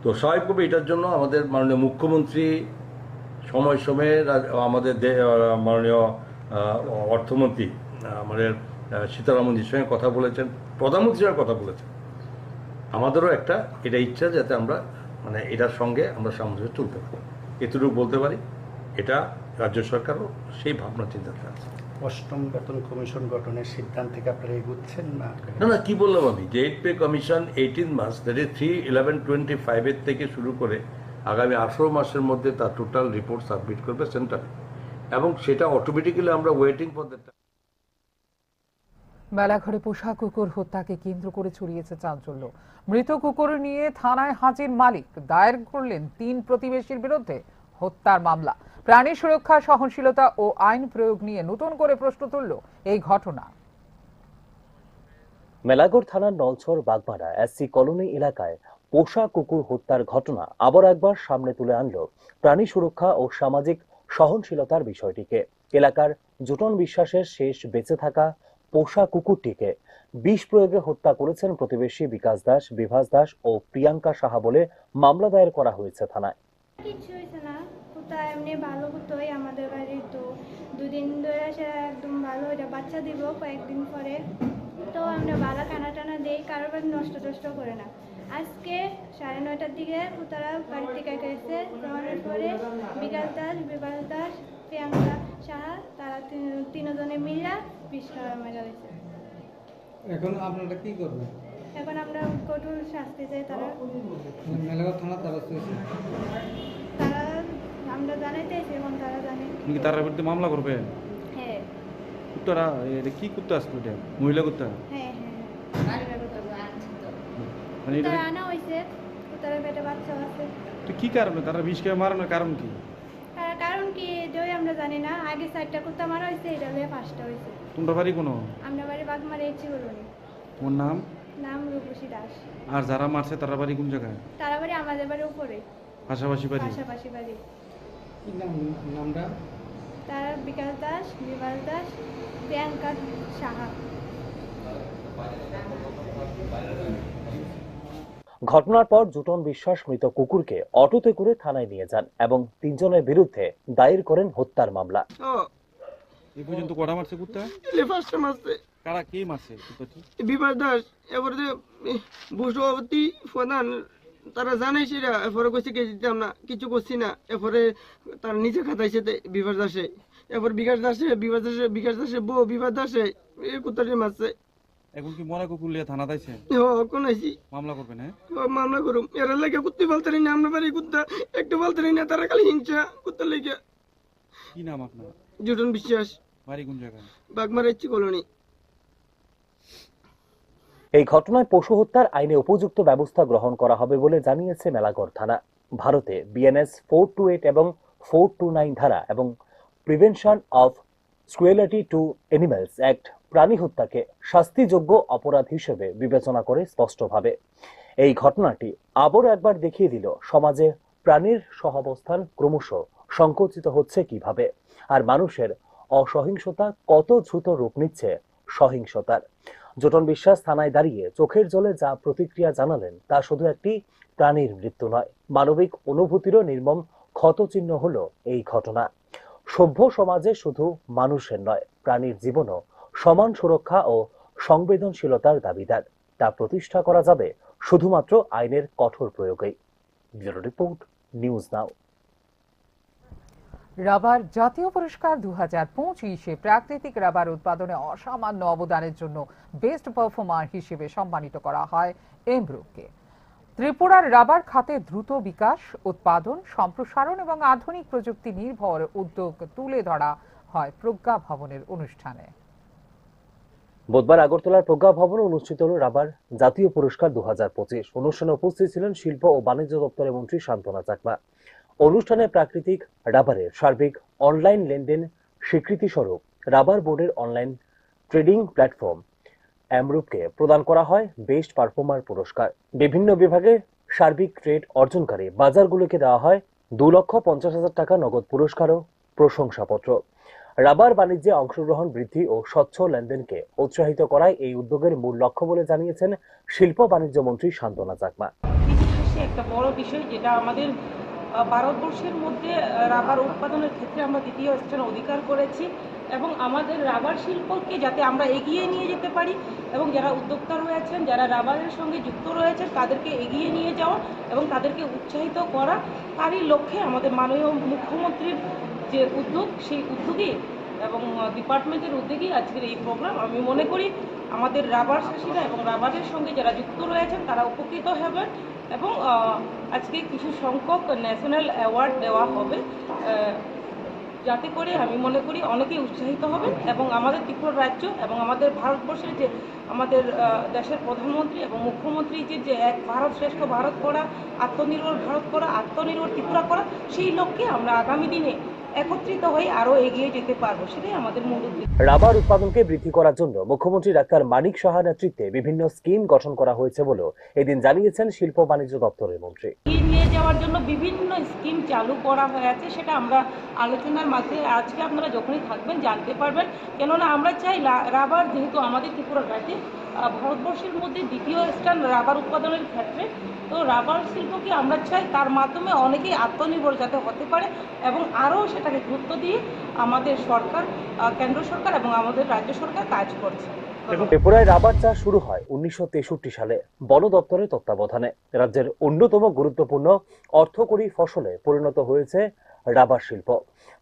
তো স্বাভাবিকভাবে এটার জন্য আমাদের মাননীয় মুখ্যমন্ত্রী সময় সময়ে রা-, আমাদের দে-, আহ, মাননীয়, আহ, অর্থমন্ত্রী, আহ, আমাদের, আহ, সীতারামনজির সঙ্গে কথা বলেছেন, প্রধানমন্ত্রীর সঙ্গে কথা বলেছেন। আমাদেরও একটা এটা ইচ্ছা যাতে আমরা, মানে, এটার সঙ্গে আমরা সামঞ্জস্য তুলতে পারি। এতটুকু বলতে পারি, এটা রাজ্য সরকারও সেই ভাবনা চিন্তাতে আছে। অষ্টম বেতন কমিশন গঠনের সিদ্ধান্তে কি আপনারা এগুচ্ছেন না? না, না, কি বললাম আমি, যে এইট পে কমিশন এইটিন মাস, that is three eleven twenty five এর থেকে শুরু করে আগামী আঠারো মাসের মধ্যে তার টোটাল রিপোর্ট সাবমিট করবে সেন্ট্রালে, এবং সেটা অটোমেটিক্যালি আমরা ওয়েটিং ফর দ্য মেলাঘরে পোষা কুকুর হত্যাকে কেন্দ্র করে ছড়িয়েছে চাঞ্চল্য। মৃত কুকুর নিয়ে থানায় হাজির মালিক, দায়ের করলেন তিন প্রতিবেশীর বিরুদ্ধে হত্যার মামলা। প্রাণী সুরক্ষা, সহনশীলতা ও আইন প্রয়োগ নিয়ে নতুন করে প্রশ্ন তুলল এই ঘটনা। মেলাঘর থানার নলছর বাগমারা এসসি কলোনি এলাকায় পোষা কুকুর হত্যার ঘটনা আবার একবার সামনে তুলে আনল প্রাণী সুরক্ষা ও সামাজিক সহনশীলতার বিষয়টিকে। এলাকার জুটন বিশ্বাসের শেষ বেঁচে থাকা পোষা কুকুরটিকে বিষ প্রয়োগে হত্যা করেছেন প্রতিবেশী বিকাশ দাস, বিভাস দাস ও প্রিয়াঙ্কা সাহা বলে মামলা দায়ের করা হয়েছে থানায়। কিচ্ছু হয়েছে না, কুত্তা এমনি ভালো কুত্তাই আমাদের বাড়ির। তো দুদিন ধরে সে একদম ভালো, এটা বাচ্চা দিব কয়েকদিন পরে। তো আমরা ভালো খানা টানা দেই, কারোর বাড়ি নষ্ট টষ্ট করে না। আজকে সাড়ে নয়টার দিকে কুত্তারা বাড়ি থেকে গেছে, যাওয়ার পরে বিকাশ দাস, বিভাস দাস, প্রিয়াঙ্কা সাহা, তারা তিন-, তিনজনে মিলে বিষ খাওয়া মারা গেছে। এখন আপনারা কি করবেন? এখন আমরা কঠোর শাস্তি চাই তারা। মেলাঘর থানার দ্বারস্থ হয়েছে। তারা, আমরা জানাইতে এসে এখন তারা জানে। তুমি কি তার বিরুদ্ধে মামলা করবে? হ্যাঁ। কুত্তারা, এটা কি কুত্তা আসলো এটা? মহিলা কুত্তা? হ্যাঁ, হ্যাঁ, হ্যাঁ। মানে এটা তারা আনা হয়েছে, তারা পেটে বাচ্চা আছে। তো কি কারণে তারা বিষ খেয়ে মারানোর কারণ কি? তার কারণ কি, এটাই আমরা জানি না। আগে চারটা কুত্তা মারা হয়েছে, এটা হলে পাঁচটা হয়েছে। তোমরা বাড়ি কোনো? আমরা বাড়ি বাগমারা ইচ্ছি বলুনি। তোমার নাম? নাম রূপসী দাস। আর যারা মারছে তারা বাড়ি কোন জায়গায়? তারা বাড়ি আমাদের বাড়ির উপরে। পাশাপাশি বাড়ি? পাশাপাশি বাড়ি। কি নাম, নামটা? তারা বিকাশ দাস, বিভাস দাস, প্রিয়াঙ্কা সাহা। ঘটনার পর জুটন বিশ্বাস মৃত কুকুরকে অটোতে করে থানায় নিয়ে যান এবং তিনজনের বিরুদ্ধে দায়ের করেন হত্যার মামলা। ও, এই পর্যন্ত কটা মারছে কুত্তা? এলে পাঁচটা মারছে। কারা, কে মারছে কুত্তাটি? বিভাস দাস, এবারে যে, এ, ভূ সভাপতি প্রধান, তারা জানাইছে এরা, এরপরে কইছে কি দিতাম না, কিছু করছি না, এরপরে তারা নিজে খাতাইছে তে বিভাস দাসে, এরপর বিকাশ দাসে, বিভাস দাসে, বিকাশ দাসে বউ, বিভাস দাসে, এ কুত্তাটি মারছে। এখন কি মরা কুকুর লিয়ে থানা দাইছে? ও, কোন আইছি? মামলা করবেন, হ্যাঁ? ও, মামলা করুম। এরা লাগে কুত্তি পালতারি না, আমরা বাড়ি কুত্তা, একটু পালতারি না, তারা খালি হিংসা, কুত্তা লেগে। কি নাম আপনার? জুটন বিশ্বাস। বাড়ি কোন জায়গায়? বাগমারা ইচ্ছি কলোনি। এই ঘটনায় পশু হত্যার আইনে উপযুক্ত ব্যবস্থা গ্রহণ করা হবে বলে জানিয়েছে মেলাঘর থানা। ভারতে বিএনএস ফোর টু এইট এবং ফোর টু নাইন ধারা এবং prevention of cruelty to animals act প্রাণী হত্যাকে শাস্তিযোগ্য অপরাধ হিসেবে বিবেচনা করে স্পষ্টভাবে। এই ঘটনাটি আবারও একবার দেখিয়ে দিল সমাজে প্রাণীর সহাবস্থান ক্রমশ সংকুচিত হচ্ছে কিভাবে, আর মানুষের অসহিংসতা কত দ্রুত রূপ নিচ্ছে সহিংসতার। জোটন বিশ্বাস থানায় দাঁড়িয়ে চোখের জলে যা প্রতিক্রিয়া জানালেন, তা শুধু একটি প্রাণীর মৃত্যু নয়, মানবিক অনুভূতিরও নির্মম ক্ষতচিহ্ন হলো এই ঘটনা। সভ্য সমাজে শুধু মানুষের নয়, প্রাণীর জীবনও সমান সুরক্ষা ও সংবেদনশীলতার দাবিদার। তা প্রতিষ্ঠা করা যাবে শুধুমাত্র আইনের কঠোর প্রয়োগেই। ব্যুরো রিপোর্ট, নিউজ নাও। রাবার জাতীয় পুরস্কার দু হাজার পঁচিশে প্রাকৃতিক রাবার উৎপাদনে অসামান্য অবদানের জন্য বেস্ট পারফর্মার হিসেবে সম্মানিত করা হয় এমব্রুককে। ত্রিপুরার রাবার খাতে দ্রুত বিকাশ, উৎপাদন, সম্প্রসারণ এবং আধুনিক প্রযুক্তি নির্ভর উদ্যোগ তুলে ধরা হয় প্রজ্ঞা ভবনের অনুষ্ঠানে। বুধবার আগরতলার প্রজ্ঞা ভবনে অনুষ্ঠিত হল রাবার জাতীয় পুরস্কার দু হাজার পঁচিশ। অনুষ্ঠানে উপস্থিত ছিলেন শিল্প ও বাণিজ্য দপ্তরের মন্ত্রী সান্ত্বনা চাকমা। অনুষ্ঠানে প্রাকৃতিক রাবারের সার্বিক অনলাইন লেনদেন স্বীকৃতি স্বরূপ রাবার বোর্ডের অনলাইন ট্রেডিং প্ল্যাটফর্ম অ্যামরুপকে প্রদান করা হয় বেস্ট পারফর্মার পুরস্কার। বিভিন্ন বিভাগে সার্বিক ট্রেড অর্জনকারী বাজারগুলিকে দেওয়া হয় দু লক্ষ পঞ্চাশ হাজার টাকা নগদ পুরস্কার ও প্রশংসাপত্র। রাবার বাণিজ্যে অংশগ্রহণ বৃদ্ধি ও স্বচ্ছ লেনদেনকে উৎসাহিত করাই এই উদ্যোগের মূল লক্ষ্য বলে জানিয়েছেন শিল্প বাণিজ্য মন্ত্রী সান্ত্বনা চাকমা। কৃষি শস্যে একটা বড় বিষয়, যেটা আমাদের, আহ, ভারতবর্ষের মধ্যে, আহ, রাবার উৎপাদনের ক্ষেত্রে আমরা দ্বিতীয় স্থান অধিকার করেছি এবং আমাদের রাবার শিল্পকে যাতে আমরা এগিয়ে নিয়ে যেতে পারি এবং যারা উদ্যোক্তা রয়েছেন, যারা রাবারের সঙ্গে যুক্ত রয়েছেন, তাদেরকে এগিয়ে নিয়ে যাওয়া এবং তাদেরকে উৎসাহিত করা, তারই লক্ষ্যে আমাদের মাননীয় মুখ্যমন্ত্রীর যে উদ্যোগ, সেই উদ্যোগেই এবং, আহ, ডিপার্টমেন্টের উদ্যোগেই আজকের এই প্রোগ্রাম। আমি মনে করি আমাদের রাবার চাষিরা এবং রাবারের সঙ্গে যারা যুক্ত রয়েছেন, তারা উপকৃত হবেন এবং, আহ, আজকে কিছু সংখ্যক ন্যাশনাল অ্যাওয়ার্ড দেওয়া হবে। আহ, যাতে করে আমি মনে করি অনেকেই উৎসাহিত হবেন এবং আমাদের ত্রিপুরা রাজ্য এবং আমাদের ভারতবর্ষের যে আমাদের, আহ, দেশের প্রধানমন্ত্রী এবং মুখ্যমন্ত্রী যে, যে এক ভারত শ্রেষ্ঠ ভারত করা, আত্মনির্ভর ভারত করা, আত্মনির্ভর ত্রিপুরা করা, সেই লক্ষ্যে আমরা আগামী দিনে একত্রিত হয়ে আরো এগিয়ে যেতে পারবো, সেটাই আমাদের মূল উদ্দেশ্য। রাবার উৎপাদনকে বৃদ্ধি করার জন্য মুখ্যমন্ত্রী ডাক্তার মানিক সাহা নেতৃত্বে বিভিন্ন স্কিম গঠন করা হয়েছে বলেও এদিন জানিয়েছেন শিল্প বাণিজ্য দপ্তরের মন্ত্রী। এগিয়ে নিয়ে যাওয়ার জন্য বিভিন্ন স্কিম চালু করা হয়েছে, সেটা আমরা আলোচনার মাধ্যমে আজকে আপনারা যখনই থাকবেন জানতে পারবেন। কেননা আমরা চাই লা-, রাবার যেহেতু আমাদের ত্রিপুরা রাজ্যে, আহ, ভারতবর্ষের মধ্যে দ্বিতীয় স্থান রাবার উৎপাদনের ক্ষেত্রে, তো রাবার শিল্পকে আমরা চাই তার মাধ্যমে অনেকেই আত্মনির্ভর যাতে হতে পারে এবং আরও সেটাকে গুরুত্ব দিয়ে আমাদের সরকার, আহ, কেন্দ্র সরকার এবং আমাদের রাজ্য সরকার কাজ করছে। ত্রিপুরায় রাবার চাষ শুরু হয় উনিশশো তেষট্টি সালে বন দপ্তরের তত্ত্বাবধানে। রাজ্যের অন্যতম গুরুত্বপূর্ণ অর্থকরী ফসলে পরিণত হয়েছে রাবার শিল্প।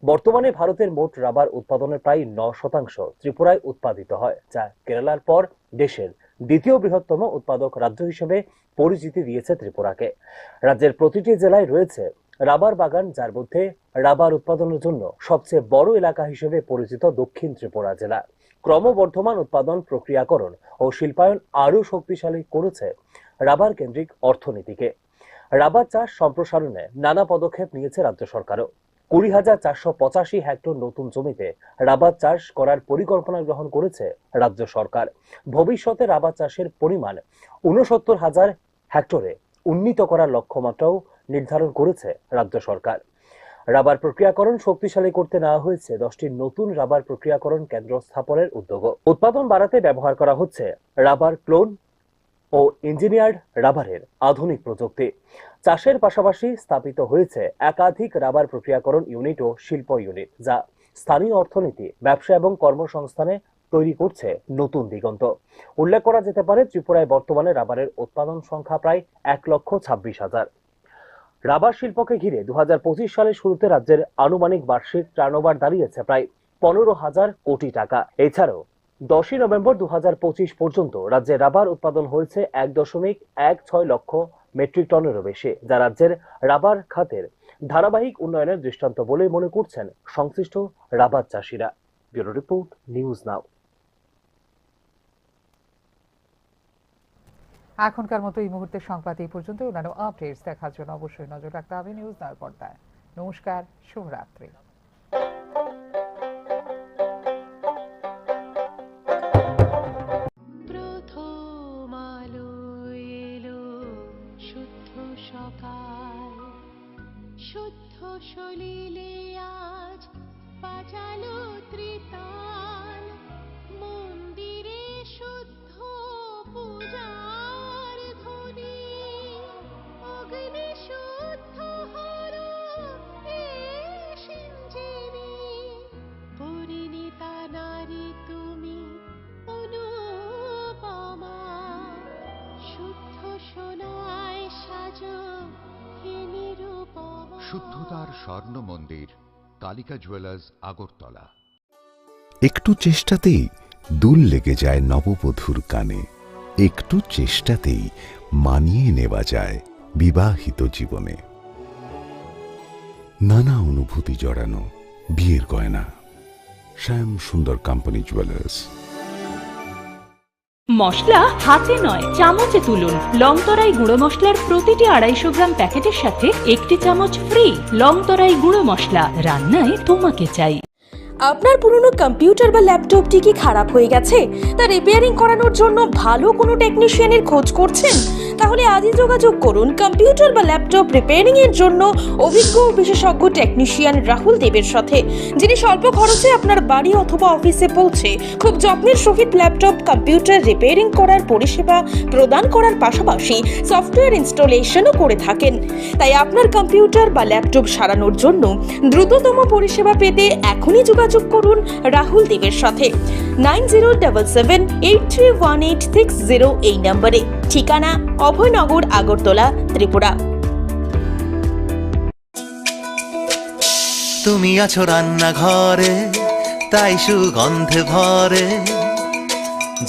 বর্তমানে ভারতের মোট রাবার উৎপাদনের প্রায় ন শতাংশ ত্রিপুরায় উৎপাদিত হয়, যা কেরালার পর দেশের দ্বিতীয় বৃহত্তম উৎপাদক রাজ্য হিসেবে পরিচিতি দিয়েছে ত্রিপুরাকে। রাজ্যের প্রতিটি জেলায় রয়েছে রাবার বাগান, যার মধ্যে রাবার উৎপাদনের জন্য সবচেয়ে বড় এলাকা হিসেবে পরিচিত দক্ষিণ ত্রিপুরা জেলা। ক্রমবর্ধমান উৎপাদন, প্রক্রিয়াকরণ ও শিল্পায়ন আরও শক্তিশালী করেছে রাবার কেন্দ্রিক অর্থনীতিকে। রাবার চাষ সম্প্রসারণে নানা পদক্ষেপ নিয়েছে রাজ্য সরকারও। কুড়ি হাজার চারশো পঁচাশি হেক্টর নতুন জমিতে রাবার চাষ করার পরিকল্পনা গ্রহণ করেছে রাজ্য সরকার। ভবিষ্যতে রাবার চাষের পরিমাণ ঊনসত্তর হাজার হেক্টরে উন্নীত করার লক্ষ্যমাত্রাও নির্ধারণ করেছে রাজ্য সরকার। রাবার প্রক্রিয়াকরণ শক্তিশালী করতে নেওয়া হয়েছে দশটি নতুন রাবার প্রক্রিয়াকরণ কেন্দ্র স্থাপনের উদ্যোগও। উৎপাদন বাড়াতে ব্যবহার করা হচ্ছে রাবার ক্লোন ও ইঞ্জিনিয়ার্ড রাবারের আধুনিক প্রযুক্তি। চাষের পাশাপাশি স্থাপিত হয়েছে একাধিক রাবার প্রক্রিয়াকরণ ইউনিট ও শিল্প ইউনিট, যা স্থানীয় অর্থনীতি, ব্যবসা এবং কর্মসংস্থানে তৈরি করছে নতুন দিগন্ত। উল্লেখ করা যেতে পারে, ত্রিপুরায় বর্তমানে রাবারের উৎপাদন সংখ্যা প্রায় এক লক্ষ ছাব্বিশ হাজার। রাবার শিল্পকে ঘিরে দু হাজার পঁচিশ সালের শুরুতে রাজ্যের আনুমানিক বার্ষিক টার্নওভার দাঁড়িয়েছে প্রায় পনেরো হাজার কোটি টাকা। এছাড়াও দশই নভেম্বর দু হাজার পঁচিশ পর্যন্ত রাজ্যে রাবার উৎপাদন হয়েছে এক দশমিক এক ছয় লক্ষ মেট্রিক টনেরও বেশি, যা রাজ্যের রাবার খাতের ধারাবাহিক উন্নয়নের দৃষ্টান্ত বলেই মনে করছেন সংশ্লিষ্ট রাবার চাষিরা। ব্যুরো রিপোর্ট, নিউজ নাও। এখনকার মতো এই মুহূর্তে সংবাদ এই পর্যন্ত। অন্যান্য আপডেটস দেখার জন্য অবশ্যই নজর রাখতে হবে নিউজ নাওর পর্দায়। নমস্কার, শুভরাত্রি। প্রথম আলো এলো শুদ্ধ সকাল, শুদ্ধ সলিলে আজ বাজালো ত্রিতাল, মন্দিরে শুদ্ধ পূজার ধ্বনি, অগ্নি শুদ্ধ হলো এ সিঞ্জিনী। পরিণীতা নারী তুমি অনুপমা, শুদ্ধ সোনায় সাজো হে নিরুপমা। শুদ্ধতার স্বর্ণ মন্দির, কালিকা জুয়েলার্স, আগরতলা। একটু চেষ্টাতেই দুল লেগে যায় নববধূর কানে, একটু চেষ্টাতেই মানিয়ে নেওয়া যায় বিবাহিত জীবনে। নানা অনুভূতি জড়ানো বিয়ের গয়না। শ্যাম সুন্দর কোম্পানি জুয়েলার্স। মশলা হাতে নয়, চামচে তুলুন। লংতরাই গুঁড়ো মশলার প্রতিটি আড়াইশো গ্রাম প্যাকেটের সাথে একটি চামচ ফ্রি। লংতরাই গুঁড়ো মশলা, রান্নায় তোমাকে চাই। আপনার পুরনো কম্পিউটার বা ল্যাপটপটি কি খারাপ হয়ে গেছে? তা রিপেয়ারিং করানোর জন্য ভালো কোনো টেকনিশিয়ানের খোঁজ করছেন? তাহলে আজই যোগাযোগ করুন কম্পিউটার বা ল্যাপটপ রিপেয়ারিং এর জন্য অভিজ্ঞ ও বিশেষজ্ঞ টেকনিশিয়ান রাহুল দেবের সাথে, যিনি স্বল্প খরচে আপনার বাড়ি অথবা অফিসে পৌঁছে খুব যত্নের সহিত ল্যাপটপ, কম্পিউটার রিপেয়ারিং করার পরিষেবা প্রদান করার পাশাপাশি সফটওয়্যার ইনস্টলেশনও করে থাকেন। তাই আপনার কম্পিউটার বা ল্যাপটপ সারানোর জন্য দ্রুততম পরিষেবা পেতে এখনই যোগাযোগ করুন রাহুল দেবের সাথে nine zero double seven eight three one eight six zero এই নম্বরে। ঠিকানা অভয়নগর, আগরতলা, ত্রিপুরা। তুমি আছো রান্নাঘরে, তাই সুগন্ধে ভরে।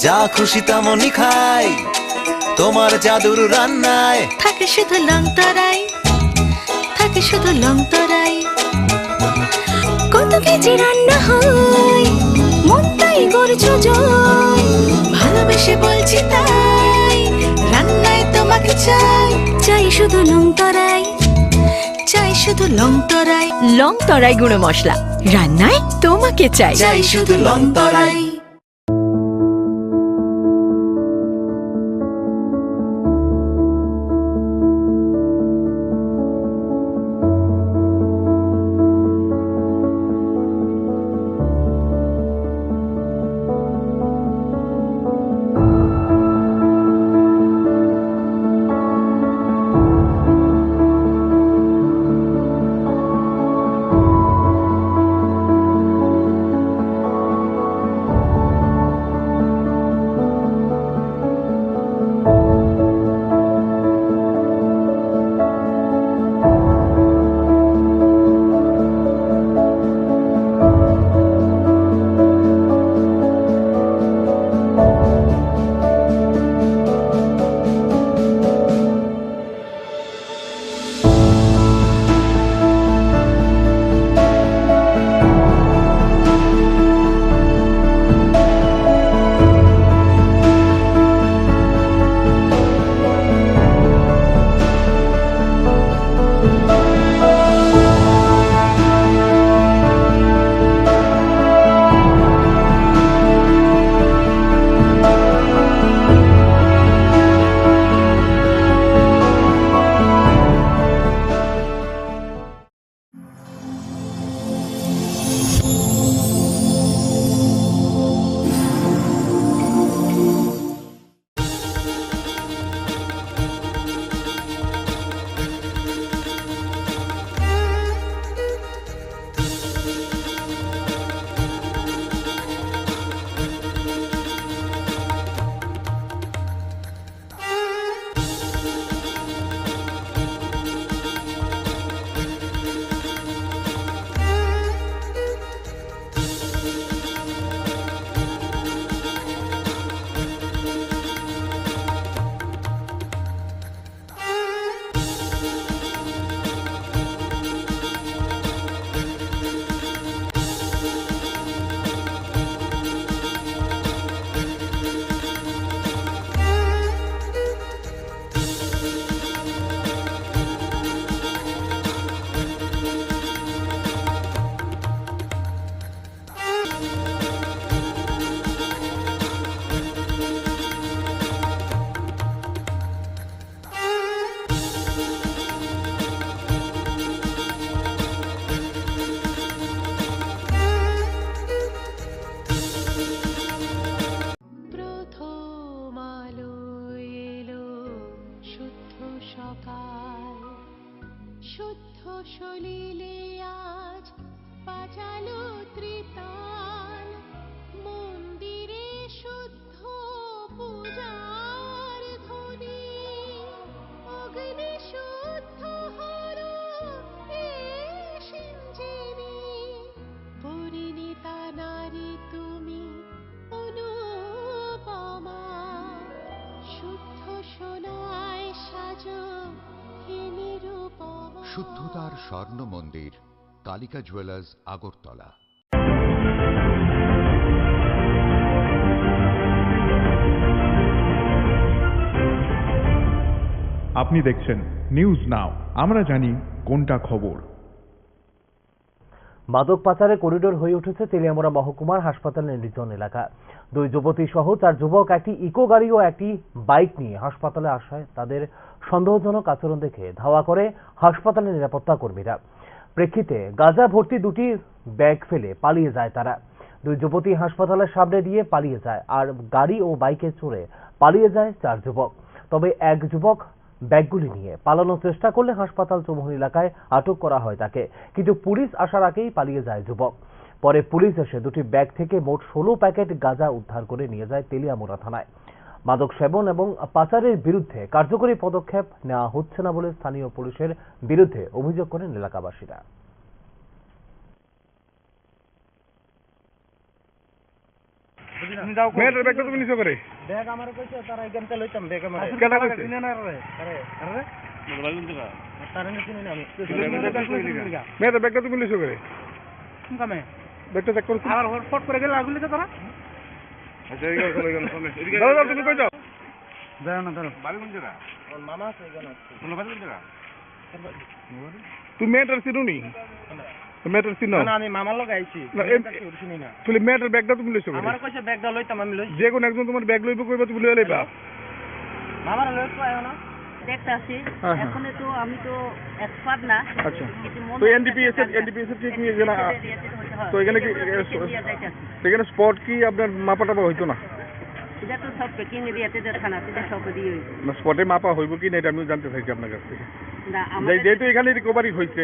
যা খুশি তেমনই খাই, তোমার জাদুর রান্নায়। থাকে শুধু লংতরাই, থাকে শুধু লংতরাই। কত ভেজে রান্না হয়, মনটাই করছো জয়। ভালোবেসে বলছি তাই, রান্নায় তোমাকে চাই। চাই শুধু লং তরাই, চাই শুধু লং তরাই। লং তরাই গুঁড়ো মশলা, রান্নায় তোমাকে চাই। চাই শুধু লং তরাই। প্রথম আলো এলো শুদ্ধ সকাল, শুদ্ধ সলিলে আজ বাজালো ত্রিতাল। মন্দিরে শুদ্ধ পূজার ধ্বনি, অগ্নি শুদ্ধ হলো এ সিঞ্জিনী। পরিণীতা নারী তুমি অনুপমা, শুদ্ধ সোনায় সাজো হে নিরুপমা। শুদ্ধতার স্বর্ণ মন্দির, কালিকা জুয়েলার্স, আগরতলা। আপনি দেখছেন নিউজ নাও, আমরা জানি কোনটা খবর। মাদক পাচারের করিডোর হয়ে উঠেছে তেলিয়ামুড়া মহকুমার হাসপাতালের নির্জন এলাকা। দুই যুবতী সহ চার যুবক একটি ইকো গাড়ি ও একটি বাইক নিয়ে হাসপাতালে আসায় তাদের সন্দেহজনক আচরণ দেখে ধাওয়া করে হাসপাতালের নিরাপত্তা কর্মীরা। প্রেক্ষিতে গাঁজা ভর্তি দুটি ব্যাগ ফেলে পালিয়ে যায় তারা। দুই যুবতী হাসপাতালের সামনে দিয়ে পালিয়ে যায়, আর গাড়ি ও বাইকে চড়ে পালিয়ে যায় চার যুবক। তবে এক যুবক ব্যাগগুলি নিয়ে পালানোর চেষ্টা করলে হাসপাতাল চৌমুহনী এলাকায় আটক করা হয় তাকে, কিন্তু পুলিশ আসার আগেই পালিয়ে যায় যুবক। পরে পুলিশ এসে দুটি ব্যাগ থেকে মোট ষোলো প্যাকেট গাঁজা উদ্ধার করে নিয়ে যায় তেলিয়ামুড়া থানায়। মাদক সেবন এবং পাচারের বিরুদ্ধে কার্যকরী পদক্ষেপ নেওয়া হচ্ছে না বলে স্থানীয় পুলিশের বিরুদ্ধে অভিযোগ করেন এলাকাবাসীরা। তুমি যাও কই? মেয়েটার ব্যাগটা তুমি নিছো করে? ব্যাগ আমার কইছে, তারা এখানটা লইতাম, ব্যাগ আমার। কেটা কইছে? চিনে না রে। আরে, আরে? তারা না চিনি না আমি। মেয়েটার ব্যাগটা তুমি নিছো করে? কোন কামে? ব্যাগটা চেক করো তো। আবার হটস্পট করে গেলে আগুন লেগে ধরা? আচ্ছা, এই গেল, চলে গেল, চলে। এদিকে দাঁড়াও, দাঁড়াও, তুমি কই যাও? দাঁড়াও না, দাঁড়াও। বাড়ি কোন জায়গা? ওর মামা আছে, এখানে আছে। তোমার বাড়ি কোন জায়গা? তুমি মেয়েটার চিনো নি? তুমি মেয়েটার চিনো? না, না, আমি মামার লগে আইছি। না, আমি এম-, তাকে চিনি না। তাহলে মেয়েটার ব্যাগটা তুমি লইছো কেন? আমার কইছে ব্যাগটা লইতাম, আমি লইছি। যে কোনো একজন তোমার ব্যাগ লইবো কইবা, তুমি লইয়া লইবা। মামার লগে তো আয় না। দেখতে আসি। হ্যাঁ, হ্যাঁ। এখন তো আমি তো এক্সপার্ট না। আচ্ছা। কিন্তু মনে তো হয় এনডিপিএস এর, একটা এনডিপিএস এর কি, কি এনডিপিএস এর জানা? এরিয়াতে তো হতে হয়। তো এখানে কি, এই যে এ, প্যাকেজিং দিয়া যাইতে আছে। তো এখানে স্পট কি আপনার মাপা টাপা হইতো না? এটা তো সব প্যাকিং এরিয়াতে তো থানা, এটা সব দিয়ে হইতো। না, স্পটে মাপা হইব কি না, এটা আমিও জানতে চাইছি আপনার কাছ থেকে। না, যে-, আমাদের যেহেতু এখানে রিকভারি হয়েছে,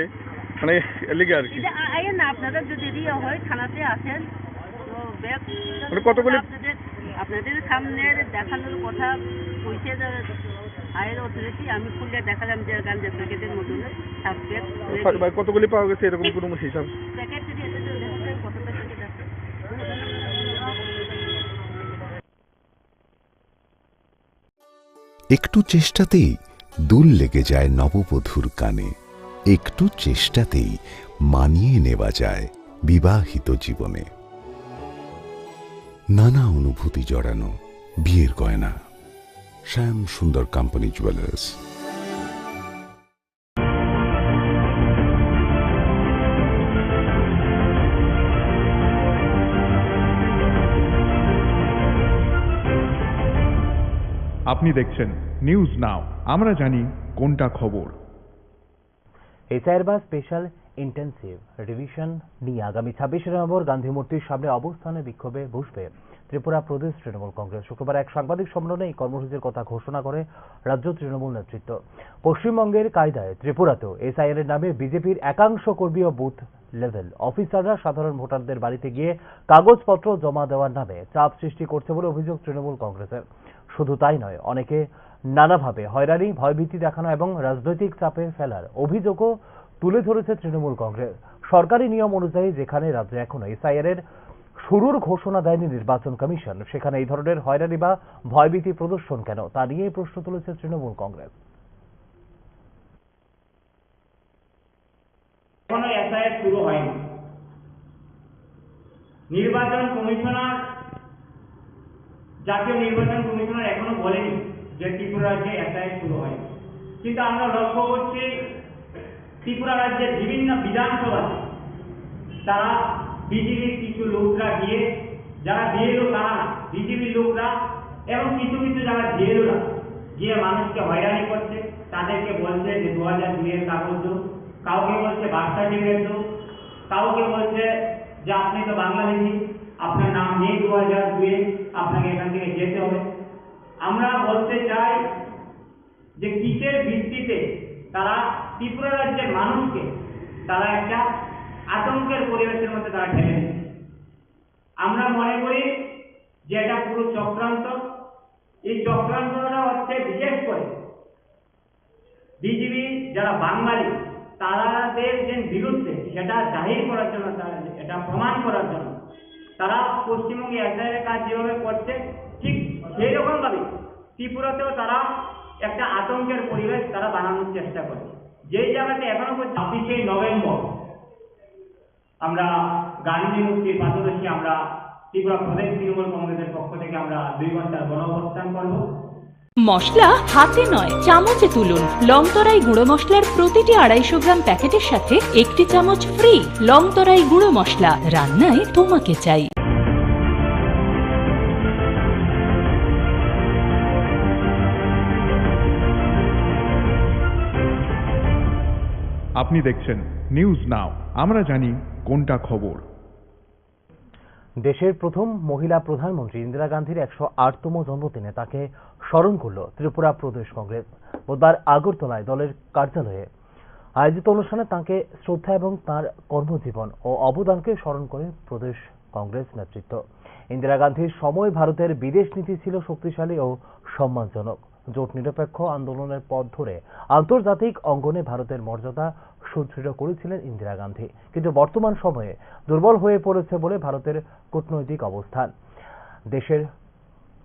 মানে, এর লিগে আর কি। এটা আ-, আইয়েন না, আপনারা যদি রিয়া হয়, থানাতে আসেন। তো ব্যাগ মানে, কতগুলি আপনাদের, আপনাদের সামনে দেখানোর কথা কইছে যে হায়ার অথরিটি, আমি খুলে দেখালাম যে গাঞ্জা প্যাকেটের মতন সাবজেক্ট ভাই, ভাই, কতগুলি পাওয়া গেছে এরকম কোনো হিসাব? প্যাকেট যদি এত জোর দেখা যায়, কত প্যাকেট আছে? একটু চেষ্টাতেই দুল লেগে যায় নববধূর কানে। একটু চেষ্টাতেই মানিয়ে নেওয়া যায় বিবাহিত জীবনে। নানা অনুভূতি জড়ানো বিয়ের গয়না। শ্যাম সুন্দর কোম্পানি জুয়েলার্স। আপনি দেখছেন নিউজ নাও, আমরা জানি কোনটা খবর। এসআইআর বা স্পেশাল ইন্টেনসিভ রিভিশন নিয়ে আগামী ছাব্বিশে নভেম্বর গান্ধী মূর্তির সামনে অবস্থানে বিক্ষোভে বসবে ত্রিপুরা প্রদেশ তৃণমূল কংগ্রেস। শুক্রবার এক সাংবাদিক সম্মেলনে এই কর্মসূচির কথা ঘোষণা করে রাজ্য তৃণমূল নেতৃত্ব। পশ্চিমবঙ্গের কায়দায় ত্রিপুরাতেও এসআইআর এর নামে বিজেপির একাংশ কর্মী ও বুথ লেভেল অফিসাররা সাধারণ ভোটারদের বাড়িতে গিয়ে কাগজপত্র জমা দেওয়ার নামে চাপ সৃষ্টি করছে বলে অভিযোগ তৃণমূল কংগ্রেসের। শুধু তাই নয়, অনেকে নানাভাবে হয়রানি, ভয়ভীতি দেখানো এবং রাজনৈতিক চাপে ফেলার অভিযোগও তুলে ধরেছে তৃণমূল কংগ্রেস। সরকারি নিয়ম অনুযায়ী যেখানে রাজ্যে এখনো এসআইআর এর শুরুর ঘোষণা দেয়নি নির্বাচন কমিশন, সেখানে এই ধরনের হয়রানি বা ভয়ভীতি প্রদর্শন কেন, তা নিয়েই প্রশ্ন তুলেছে তৃণমূল কংগ্রেস। এখনো এসআইআর শুরু হয়নি। নির্বাচন কমিশনার, জাতীয় নির্বাচন কমিশনার এখনো বলেনি যে ত্রিপুরা রাজ্যে এসআইআর শুরু হয়নি। কিন্তু আমরা লক্ষ্য করছি ত্রিপুরা রাজ্যের বিভিন্ন বিধানসভাতে তারা বিজেপির কিছু লোকরা গিয়ে, যারা বিএলও তারা না, বিজেপির লোকরা এবং কিছু কিছু যারা বিএলওরা গিয়ে মানুষকে হয়রানি করছে, তাদেরকে বলছে যে দু হাজার দুইয়ের কাগজ দেন, কাউকে বলছে বার্থ সার্টিফিকেট দেন, কাউকে বলছে যে আপনি তো বাংলাদেশি, আপনার নাম নেই দু হাজার দুইয়ে, আপনাকে এখান থেকে যেতে হবে। আমরা বলতে চাই যে কিসের ভিত্তিতে তারা ত্রিপুরা রাজ্যের মানুষকে তারা একটা আতঙ্কের পরিবেশের মধ্যে তারা ঠেলে দিচ্ছে। আমরা মনে করি যে এটা পুরো চক্রান্ত। এই চক্রান্তটা হচ্ছে বিশেষ করে বিজেপি যারা বাঙালি, তাদের যে বিরুদ্ধে সেটা জাহির করার জন্য, তারা এটা প্রমাণ করার জন্য তারা পশ্চিমবঙ্গে এসআইআর কাজ যেভাবে করছে, ঠিক সেই রকমভাবে ত্রিপুরাতেও তারা একটা আতঙ্কের পরিবেশ তারা বানানোর চেষ্টা করে। যেই জায়গাতে এখনো পর্যন্ত ছাব্বিশে নভেম্বর আমরা গান্ধী মূর্তির পাদদেশে আমরা ত্রিপুরা প্রদেশ তৃণমূল কংগ্রেসের পক্ষ থেকে আমরা দুই ঘন্টার গণ অবস্থান করব। মশলা হাতে নয়, চামচে তুলুন। লংতরাই গুঁড়ো মশলার প্রতিটি আড়াইশো গ্রাম প্যাকেটের সাথে একটি চামচ ফ্রি। লংতরাই গুঁড়ো মশলা, রান্নায় তোমাকে চাই। আপনি দেখছেন নিউজ নাও, আমরা জানি কোনটা খবর। দেশের প্রথম মহিলা প্রধানমন্ত্রী ইন্দিরা গান্ধীর একশো আটতম জন্মদিনে তাকে স্মরণ করল ত্রিপুরা প্রদেশ কংগ্রেস। বুধবার আগরতলায় দলের কার্যালয়ে আয়োজিত অনুষ্ঠানে তাঁকে শ্রদ্ধা এবং তাঁর কর্মজীবন ও অবদানকে স্মরণ করে প্রদেশ কংগ্রেস নেতৃত্ব। ইন্দিরা গান্ধীর সময় ভারতের বিদেশ নীতি ছিল শক্তিশালী ও সম্মানজনক। জোট নিরপেক্ষ আন্দোলনের পথ ধরে আন্তর্জাতিক অঙ্গনে ভারতের মর্যাদা সুদৃঢ় করেছিলেন ইন্দিরা গান্ধী। কিন্তু বর্তমান সময়ে দুর্বল হয়ে পড়েছে বলে ভারতের কূটনৈতিক অবস্থান। দেশের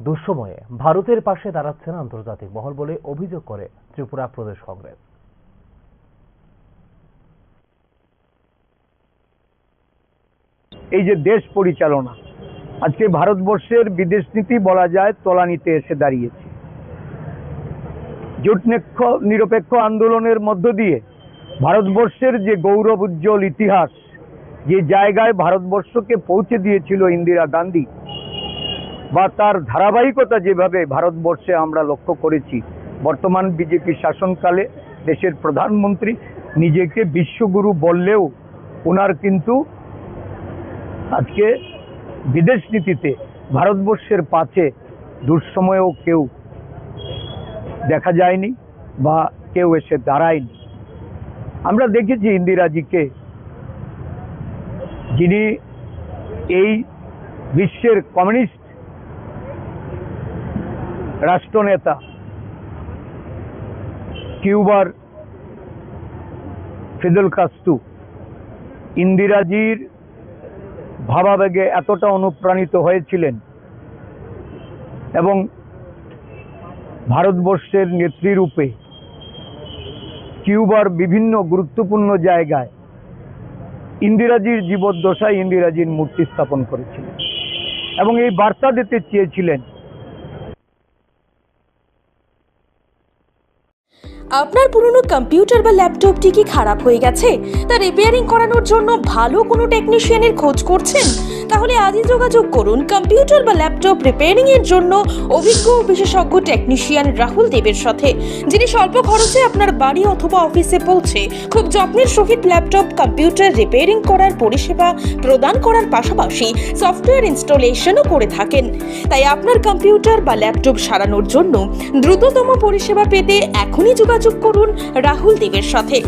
দুঃসময়ে ভারতের পাশে দাঁড়াচ্ছে না আন্তর্জাতিক মহল বলে অভিযোগ করে ত্রিপুরা প্রদেশ কংগ্রেস। এই যে দেশ পরিচালনা, আজকে ভারতবর্ষের বিদেশ নীতি বলা যায় তলানিতে এসে দাঁড়িয়েছে। জোট নিক্ষ-, নিরপেক্ষ আন্দোলনের মধ্য দিয়ে ভারতবর্ষের যে গৌরব উজ্জ্বল ইতিহাস, যে জায়গায় ভারতবর্ষকে পৌঁছে দিয়েছিল ইন্দিরা গান্ধী, বা তার ধারাবাহিকতা যেভাবে ভারতবর্ষে আমরা লক্ষ্য করেছি, বর্তমান বিজেপি শাসনকালে দেশের প্রধানমন্ত্রী নিজেকে বিশ্বগুরু বললেও ওনার কিন্তু আজকে বিদেশ নীতিতে ভারতবর্ষের পাশে দুঃসময়েও কেউ দেখা যায়নি বা কেউ এসে দাঁড়ায়নি। আমরা দেখেছি ইন্দিরাজিকে, যিনি এই বিশ্বের কমিউনিস্ট রাষ্ট্রনেতা কিউবার ফিদেল কাস্ত্রো ইন্দিরাজির ভাবাবেগে এতটা অনুপ্রাণিত হয়েছিলেন এবং ভারতবর্ষের নেত্রী রূপে কিউবার বিভিন্ন গুরুত্বপূর্ণ জায়গায় ইন্দিরাজির জীবদ্দশায় ইন্দিরাজির মূর্তি স্থাপন করেছিলেন এবং এই বার্তা দিতে চেয়েছিলেন। আপনার পুরনো কম্পিউটার বা ল্যাপটপটি কি খারাপ হয়ে গেছে? তা রিপেয়ারিং করানোর জন্য ভালো কোনো টেকনিশিয়ানের খোঁজ করছেন? তাহলে আজই যোগাযোগ করুন কম্পিউটার বা ল্যাপটপ রিপেয়ারিং এর জন্য অভিজ্ঞ ও বিশেষজ্ঞ টেকনিশিয়ান রাহুল দেবের সাথে, যিনি স্বল্প খরচে আপনার বাড়ি অথবা অফিসে পৌঁছে খুব যত্নের সহিত ল্যাপটপ কম্পিউটার রিপেয়ারিং করার পরিষেবা প্রদান করার পাশাপাশি সফটওয়্যার ইনস্টলেশনও করে থাকেন। তাই আপনার কম্পিউটার বা ল্যাপটপ সারানোর জন্য দ্রুততম পরিষেবা পেতে এখনই যোগাযোগ করুন রাহুল দেবের সাথে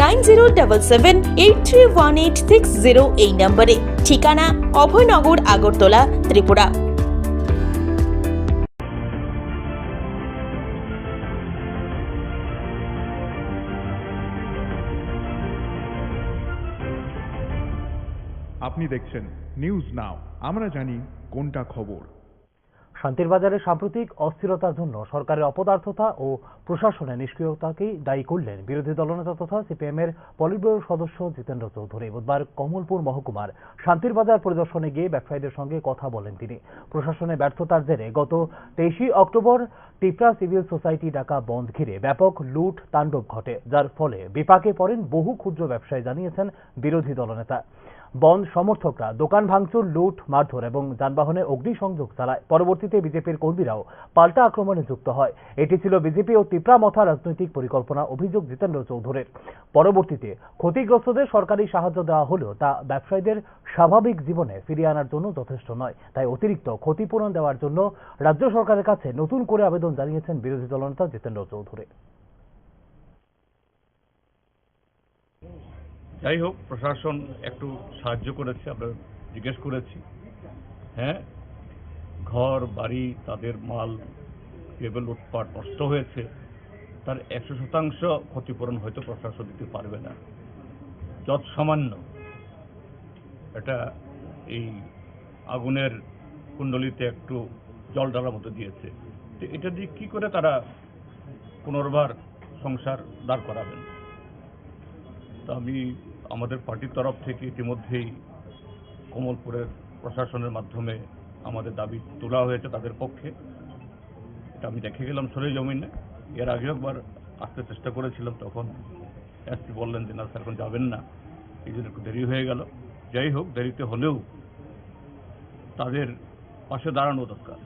nine zero double seven eight three one eight six zero এই নম্বরে। ঠিকানা অভয়নগর, আগরতলা, ত্রিপুরা। আপনি দেখছেন নিউজ নাও, আমরা জানি কোনটা খবর। শান্তির বাজারে সাম্প্রতিক অস্থিরতার জন্য সরকারের অপদার্থতা ও প্রশাসনের নিষ্ক্রিয়তাকেই দায়ী করলেন বিরোধী দলনেতা তথা সিপিএম এর পলিটব্যুরো সদস্য জিতেন্দ্র চৌধুরী। বুধবার কমলপুর মহকুমার শান্তির বাজার পরিদর্শনে গিয়ে ব্যবসায়ীদের সঙ্গে কথা বলেন তিনি। প্রশাসনের ব্যর্থতার জেরে গত তেইশে অক্টোবর টিপ্রা সিভিল সোসাইটি ডাকা বন্ধ ঘিরে ব্যাপক লুট তাণ্ডব ঘটে, যার ফলে বিপাকে পড়েন বহু ক্ষুদ্র ব্যবসায়ী, জানিয়েছেন বিরোধী দলনেতা। বন্ধ সমর্থকরা দোকান ভাঙচুর, লুট, মারধর এবং যানবাহনে অগ্নিসংযোগ চালায়। পরবর্তীতে বিজেপির কর্মীরাও পাল্টা আক্রমণে যুক্ত হয়। এটি ছিল বিজেপি ও তিপ্রা মথা রাজনৈতিক পরিকল্পনা, অভিযোগ জিতেন্দ্র চৌধুরীর। পরবর্তীতে ক্ষতিগ্রস্তদের সরকারি সাহায্য দেওয়া হলেও তা ব্যবসায়ীদের স্বাভাবিক জীবনে ফিরিয়ে আনার জন্য যথেষ্ট নয়। তাই অতিরিক্ত ক্ষতিপূরণ দেওয়ার জন্য রাজ্য সরকারের কাছে নতুন করে আবেদন জানিয়েছেন বিরোধী দলনেতা জিতেন্দ্র চৌধুরী। যাই হোক, প্রশাসন একটু সাহায্য করেছে, আমরা জিজ্ঞেস করেছি। হ্যাঁ, ঘর বাড়ি, তাদের মাল যেভাবে লুটপাট নষ্ট হয়েছে, তার একশো শতাংশ ক্ষতিপূরণ হয়তো প্রশাসন দিতে পারবে না। যৎসামান্য এটা এই আগুনের কুণ্ডলিতে একটু জল ঢালার মতো দিয়েছে। তো এটা দিয়ে কী করে তারা পুনর্বার সংসার দাঁড় করাবেন? তো আমি আমাদের পার্টির তরফ থেকে ইতিমধ্যেই কমলপুরের প্রশাসনের মাধ্যমে আমাদের দাবি তোলা হয়েছে তাদের পক্ষে। এটা আমি দেখে গেলাম সরেজমিনে। এর আগেও একবার আসতে চেষ্টা করেছিলাম, তখন এসপি বললেন যে না স্যার, এখন যাবেন না, এই জন্য একটু দেরি হয়ে গেল। যাই হোক, দেরিতে হলেও তাদের পাশে দাঁড়ানো দরকার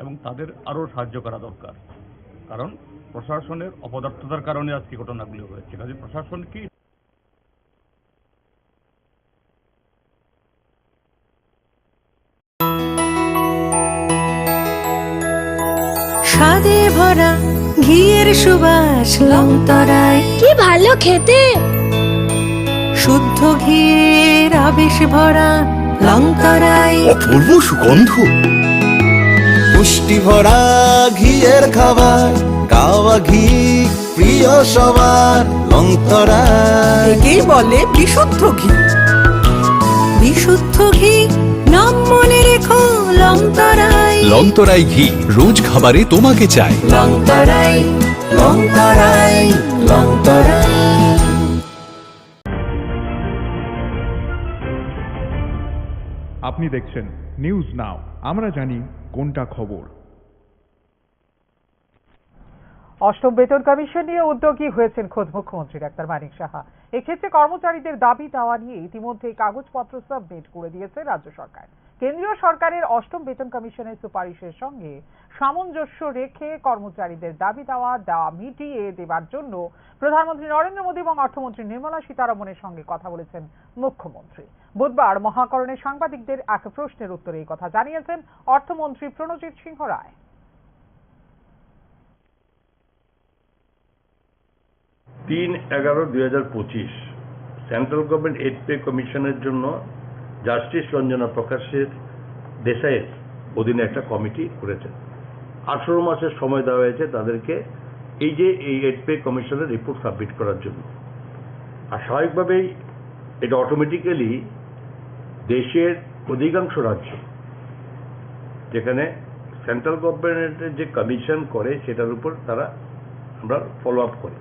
এবং তাদের আরও সাহায্য করা দরকার, কারণ প্রশাসনের অপদার্থতার কারণে আজকে ঘটনাগুলি হয়েছে। কাজে প্রশাসন কি স্বাদে ভরা ঘিয়ের সুবাস লংতরাই। কি ভালো খেতে। শুদ্ধ ঘিয়ের আবেশ ভরা লংতরাই। অপূর্ব সুগন্ধ। পুষ্টি ভরা ঘিয়ের খাবার, কাওয়া ঘি প্রিয় সবার লংতরাই। একেই বলে বিশুদ্ধ ঘি। বিশুদ্ধ ঘি, নাম মনে রেখো লংতরাই। লংতরাই ঘি রোজ খাবারে তোমাকে চাই। লংতরাই, লংতরাই, লংতরাই। আপনি দেখছেন নিউজ নাও, আমরা জানি কোনটা খবর। অষ্টম বেতন কমিশন নিয়ে উদ্যোগী হয়েছেন খোদ মুখ্যমন্ত্রী ডাক্তার মানিক সাহা। এক্ষেত্রে কর্মচারীদের দাবি দাওয়া নিয়ে ইতিমধ্যেই কাগজপত্র সাবমিট করে দিয়েছে রাজ্য সরকার। কেন্দ্রীয় সরকারের অষ্টম বেতন কমিশনের সুপারিশের সঙ্গে সামঞ্জস্য রেখে কর্মচারীদের দাবি দাওয়া দাওয়া মিটিয়ে দেবার জন্য প্রধানমন্ত্রী নরেন্দ্র মোদী এবং অর্থমন্ত্রী নির্মলা সীতারমণের সঙ্গে কথা বলেছেন মুখ্যমন্ত্রী। বুধবার মহাকরণে সাংবাদিকদের এক প্রশ্নের উত্তরে এই কথা জানিয়েছেন অর্থমন্ত্রী প্রণজিৎ সিংহ রায়। তিন এগারো দুই হাজার পঁচিশ সেন্ট্রাল গভর্নমেন্ট এইট পে কমিশনের জন্য জাস্টিস রঞ্জনা প্রকাশের দেশাইয়ের অধীনে একটা কমিটি করেছেন। আঠারো মাসের সময় দেওয়া হয়েছে তাদেরকে এই যে এই এইট পে কমিশনের রিপোর্ট সাবমিট করার জন্য। আর স্বাভাবিকভাবেই এটা অটোমেটিক্যালি দেশের অধিকাংশ রাজ্য যেখানে সেন্ট্রাল গভর্নমেন্টের যে কমিশন করে সেটার উপর তারা আমরা ফলো আপ করি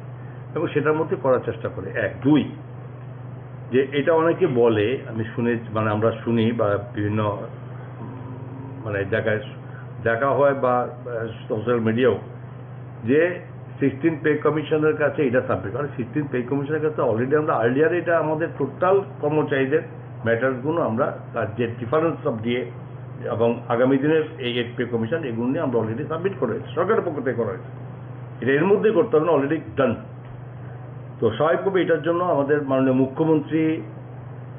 এবং সেটার মধ্যে করার চেষ্টা করি। এক, দুই, যে এটা অনেকে বলে, আমি শুনে, মানে আমরা শুনি বা বিভিন্ন উম, মানে জায়গায় দেখা হয় বা সোশ্যাল মিডিয়াও, যে সিক্সটিন পে কমিশনের কাছে এটা সাবমিট, কারণ সিক্সটিন পে কমিশনের কাছে অলরেডি আমরা আর্লিয়ার এটা আমাদের টোটাল কর্মচারীদের ম্যাটারগুলো আমরা তার যে ডিফারেন্স অফ ডিএ এবং আগামী দিনের এই এইট পে কমিশন এগুলো নিয়ে আমরা অলরেডি সাবমিট করে হয়েছে, সরকারের পক্ষ থেকে করা হয়েছে। এটা এর মধ্যেই করতে হবে না, অলরেডি ডান। তো স্বাভাবিকভাবে এটার জন্য আমাদের মাননীয় মুখ্যমন্ত্রী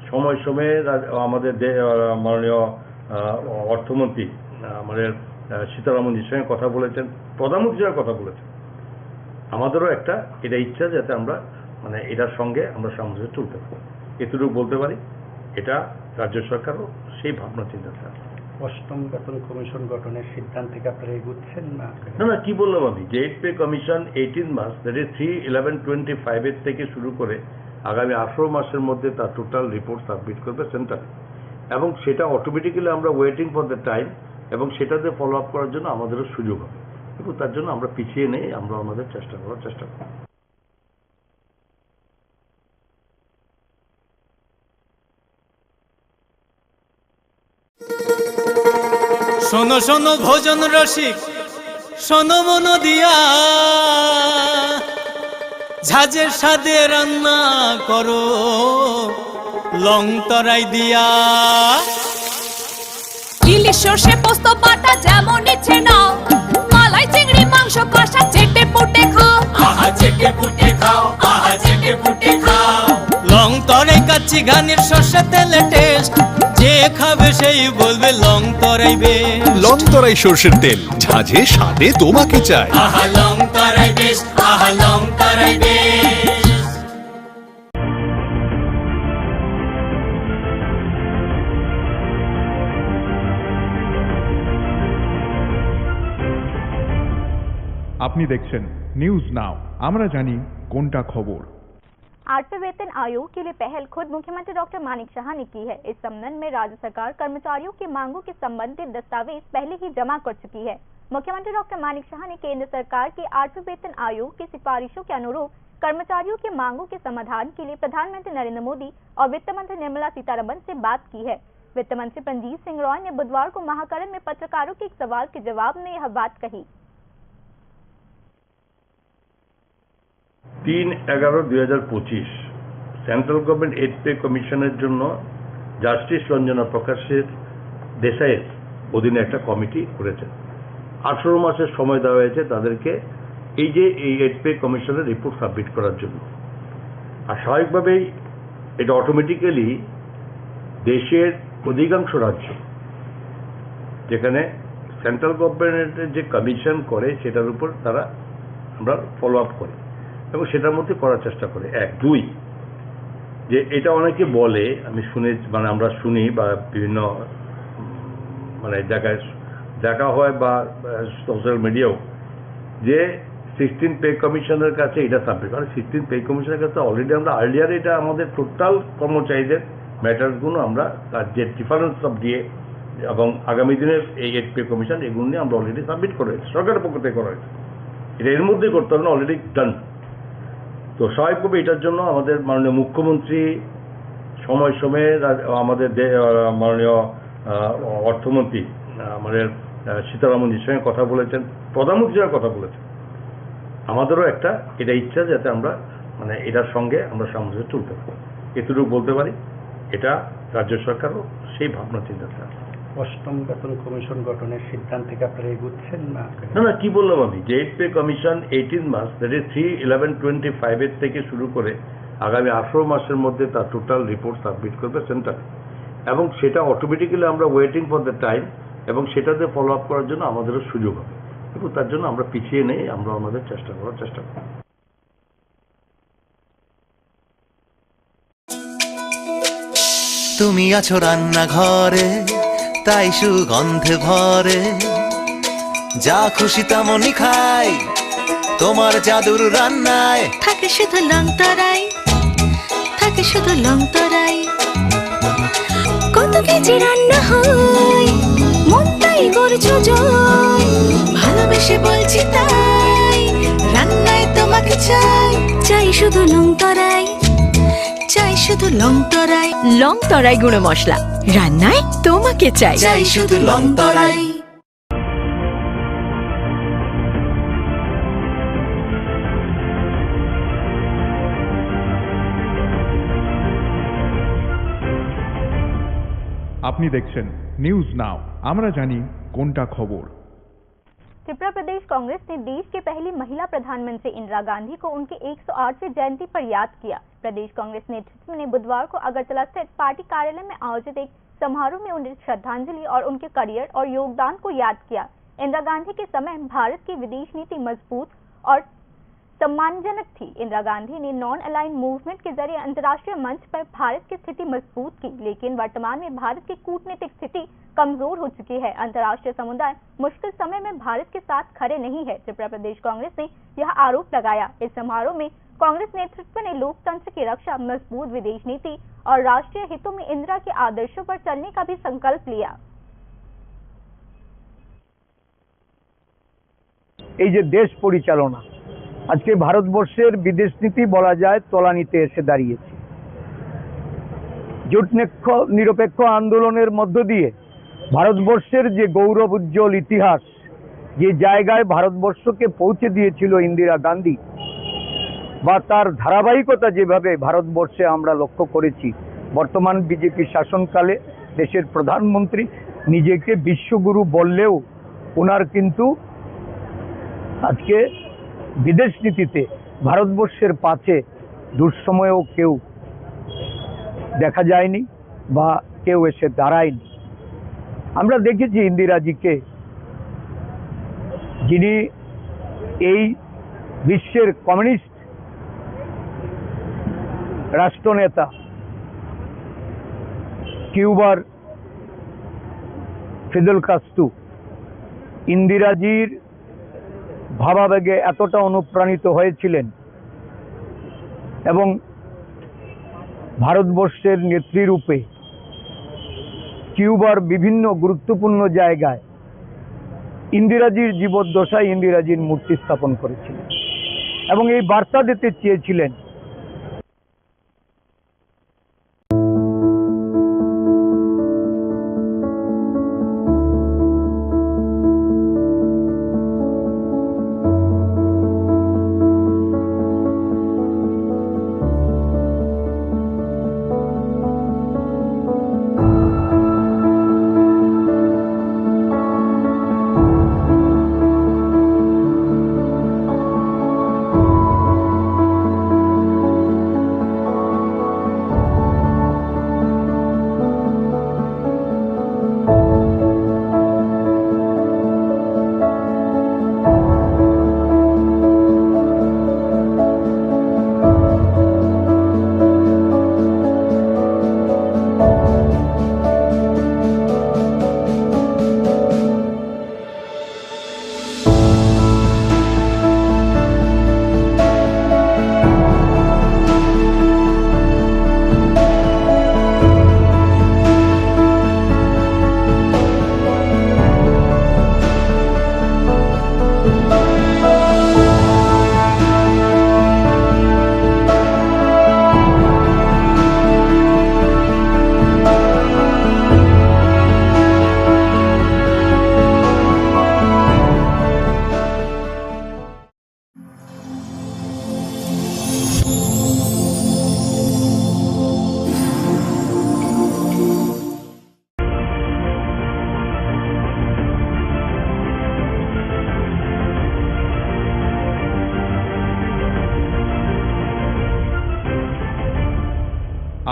সময় সময়ে রা- আমাদের দে- আহ, মাননীয় আহ, অর্থমন্ত্রী আহ, আমাদের আহ, সীতারামনজির সঙ্গে কথা বলেছেন, প্রধানমন্ত্রীর সঙ্গে কথা বলেছেন। আমাদেরও একটা এটা ইচ্ছা যাতে আমরা মানে এটার সঙ্গে আমরা সামঞ্জস্য চলতে পারি, এতটুকু বলতে পারি। এটা রাজ্য সরকারও সেই ভাবনা চিন্তা আছে। অষ্টম বেতন কমিশন গঠনের সিদ্ধান্তে কি আপনারা এগুচ্ছেন না? না না, কি বললাম আমি, যে এইট পে কমিশন এইটিন মাস, that is three eleven twenty five এর থেকে শুরু করে আগামী আঠারো মাসের মধ্যে তার টোটাল রিপোর্ট সাবমিট করবে সেন্টারে, এবং সেটা অটোমেটিক্যালি আমরা ওয়েটিং ফর দ্য টাইম এবং সেটাতে ফলো আপ করার জন্য আমাদেরও সুযোগ হবে, এবং তার জন্য আমরা পিছিয়ে নেই, আমরা আমাদের চেষ্টা করার চেষ্টা করব। শোনো শোনো ভোজন রসিক, শোনো মন দিয়া, ঝাঁঝের স্বাদে রান্না করো লং তরাই দিয়া। ইলিশ সর্ষে পোস্ত বাটা যেমন ইচ্ছে নাও, মালাই চিংড়ি মাংস কষা চেটে পুটে খাও। আহা চেটে পুটে খাও, আহা চেটে পুটে খাও। লং তরাই কাচ্চি ঘানির সর্ষে তেলে টেস্ট, যে খাবে সেই বলবে লং তরাই বেস্ট। লং তরাই সর্ষের তেল, ঝাঁঝে স্বাদে তোমাকে চাই। আহা লং তরাই বেস্ট, আহা লং তরাই বেস্ট। আপনি দেখছেন নিউজ নাও, আমরা জানি কোনটা খবর। आठवें वेतन आयोग के लिए पहल खुद मुख्यमंत्री डॉक्टर मानिक साहा ने की है। इस संबंध में राज्य सरकार कर्मचारियों की मांगों के संबंधित दस्तावेज पहले ही जमा कर चुकी है। मुख्यमंत्री डॉक्टर मानिक साहा ने केंद्र सरकार के आठवें वेतन आयोग की सिफारिशों के अनुरूप कर्मचारियों की मांगों के समाधान के लिए प्रधानमंत्री नरेंद्र मोदी और वित्त मंत्री निर्मला सीतारमण से बात की है। वित्त मंत्री प्रंजीत सिंह रॉय ने बुधवार को महाकरण में पत्रकारों के एक सवाल के जवाब में यह बात कही। তিন এগারো দুই হাজার পঁচিশ সেন্ট্রাল গভর্নমেন্ট এইট পে কমিশনের জন্য জাস্টিস রঞ্জনা প্রকাশের দেশাইয়ের অধীনে একটা কমিটি করেছেন। আঠারো মাসের সময় দেওয়া হয়েছে তাদেরকে এই যে এই এইট পে কমিশনের রিপোর্ট সাবমিট করার জন্য। আর স্বাভাবিকভাবেই এটা অটোমেটিক্যালি দেশের অধিকাংশ রাজ্য যেখানে সেন্ট্রাল গভর্নমেন্টের যে কমিশন করে সেটার উপর তারা আমরা ফলো আপ করি এবং সেটার মধ্যে করার চেষ্টা করি। এক, দুই, যে এটা অনেকে বলে, আমি শুনে, মানে আমরা শুনি বা বিভিন্ন উম, মানে জায়গায় দেখা হয় বা সোশ্যাল মিডিয়াও, যে সিক্সটিন পে কমিশনের কাছে এটা সাবমিট, কারণ সিক্সটিন পে কমিশনের কাছে অলরেডি আমরা আর্লিয়ার এটা আমাদের টোটাল কর্মচারীদের ম্যাটারগুলো আমরা তার যে ডিফারেন্স অফ ডিএ এবং আগামী দিনের এই এইট পে কমিশন এগুলো নিয়ে আমরা অলরেডি সাবমিট করে হয়েছে, সরকারের পক্ষ থেকে করা হয়েছে। এটা এর মধ্যেই করতে হবে না, অলরেডি ডান। তো স্বাভাবিকভাবে এটার জন্য আমাদের মাননীয় মুখ্যমন্ত্রী সময় সময়ে রা- আমাদের দে- আহ, মাননীয় আহ, অর্থমন্ত্রী, আহ, আমাদের, আহ, সীতারামনজির সঙ্গে কথা বলেছেন, প্রধানমন্ত্রীর সঙ্গে কথা বলেছেন। আমাদেরও একটা এটা ইচ্ছা যাতে আমরা, মানে, এটার সঙ্গে আমরা সামঞ্জস্য তুলতে পারি। এতটুকু বলতে পারি, এটা রাজ্য সরকারও সেই ভাবনা চিন্তা আছে। অষ্টম বেতন কমিশন গঠনের সিদ্ধান্তে কি আপনারা এগুচ্ছেন না? না, না, কি বললাম আমি, যে এইট পে কমিশন এইটিন মাস, that is three eleven twenty five এর থেকে শুরু করে আগামী আঠারো মাসের মধ্যে তার টোটাল রিপোর্ট সাবমিট করবে সেন্টারে, এবং সেটা অটোমেটিক্যালি আমরা ওয়েটিং ফর দ্য টাইম, এবং সেটাতে ফলো আপ করার জন্য আমাদেরও সুযোগ হবে। এবং তার জন্য আমরা পিছিয়ে নেই, আমরা আমাদের চেষ্টা করার চেষ্টা করব। তুমি আছো রান্নাঘরে, তাই সুগন্ধে ভরে। যা খুশি তেমনই খাই, তোমার জাদুর রান্নায়। থাকে শুধু লং তরাই, থাকে শুধু লং তরাই। কত কেজি রান্না হয়, মন তাই করছো জয়। ভালোবেসে বলছি তাই, রান্নায় তোমাকে চাই। চাই শুধু লং তরাই, চাই শুধু লং তরাই। লং তরাই গুঁড়ো মশলা, রান্নায় তোমাকে চাই। চাই শুধু লং তরাই। আপনি দেখছেন নিউজ নাও, আমরা জানি কোনটা খবর। त्रिपुरा प्रदेश कांग्रेस ने देश की पहली महिला प्रधानमंत्री इंदिरा गांधी को उनके एक सौ आठवीं जयंती पर याद किया। प्रदेश कांग्रेस नेतृत्व ने बुधवार को अगरतला स्थित पार्टी कार्यालय में आयोजित एक समारोह में उन्हें श्रद्धांजलि और उनके करियर और योगदान को याद किया। इंदिरा गांधी के समय भारत की विदेश नीति मजबूत और सम्मानजनक थी। इंदिरा गांधी ने नॉन अलाइंड मूवमेंट के जरिए अंतर्राष्ट्रीय मंच पर भारत की स्थिति मजबूत की, लेकिन वर्तमान में भारत की कूटनीतिक स्थिति कमजोर हो चुकी है। अंतर्राष्ट्रीय समुदाय मुश्किल समय में भारत के साथ खड़े नहीं है, त्रिपुरा प्रदेश कांग्रेस ने यह आरोप लगाया। इस समारोह में कांग्रेस नेतृत्व ने लोकतंत्र की रक्षा, मजबूत विदेश नीति और राष्ट्रीय हितों में इंदिरा के आदर्शों पर चलने का भी संकल्प लिया। এই যে দেশ পরিচালনা, আজকে ভারতবর্ষের বিদেশ নীতি বলা যায় তলানিতে এসে দাঁড়িয়েছে। জোট নিক্ষ-, নিরপেক্ষ আন্দোলনের মধ্য দিয়ে ভারতবর্ষের যে গৌরব উজ্জ্বল ইতিহাস, যে জায়গায় ভারতবর্ষকে পৌঁছে দিয়েছিল ইন্দিরা গান্ধী, বা তার ধারাবাহিকতা যেভাবে ভারতবর্ষে আমরা লক্ষ্য করেছি, বর্তমান বিজেপি শাসনকালে দেশের প্রধানমন্ত্রী নিজেকে বিশ্বগুরু বললেও ওনার কিন্তু আজকে বিদেশ নীতিতে ভারতবর্ষের পাশে দুঃসময়েও কেউ দেখা যায়নি বা কেউ এসে দাঁড়ায়নি। আমরা দেখেছি ইন্দিরাজিকে, যিনি এই বিশ্বের কমিউনিস্ট রাষ্ট্রনেতা কিউবার ফিদেল কাস্ত্রো ইন্দিরাজির ভাবাবেগে এতটা অনুপ্রাণিত হয়েছিলেন এবং ভারতবর্ষের নেত্রী রূপে কিউবার বিভিন্ন গুরুত্বপূর্ণ জায়গায় ইন্দিরাজির জীবদ্দশায় ইন্দিরাজির মূর্তি স্থাপন করেছিলেন এবং এই বার্তা দিতে চেয়েছিলেন।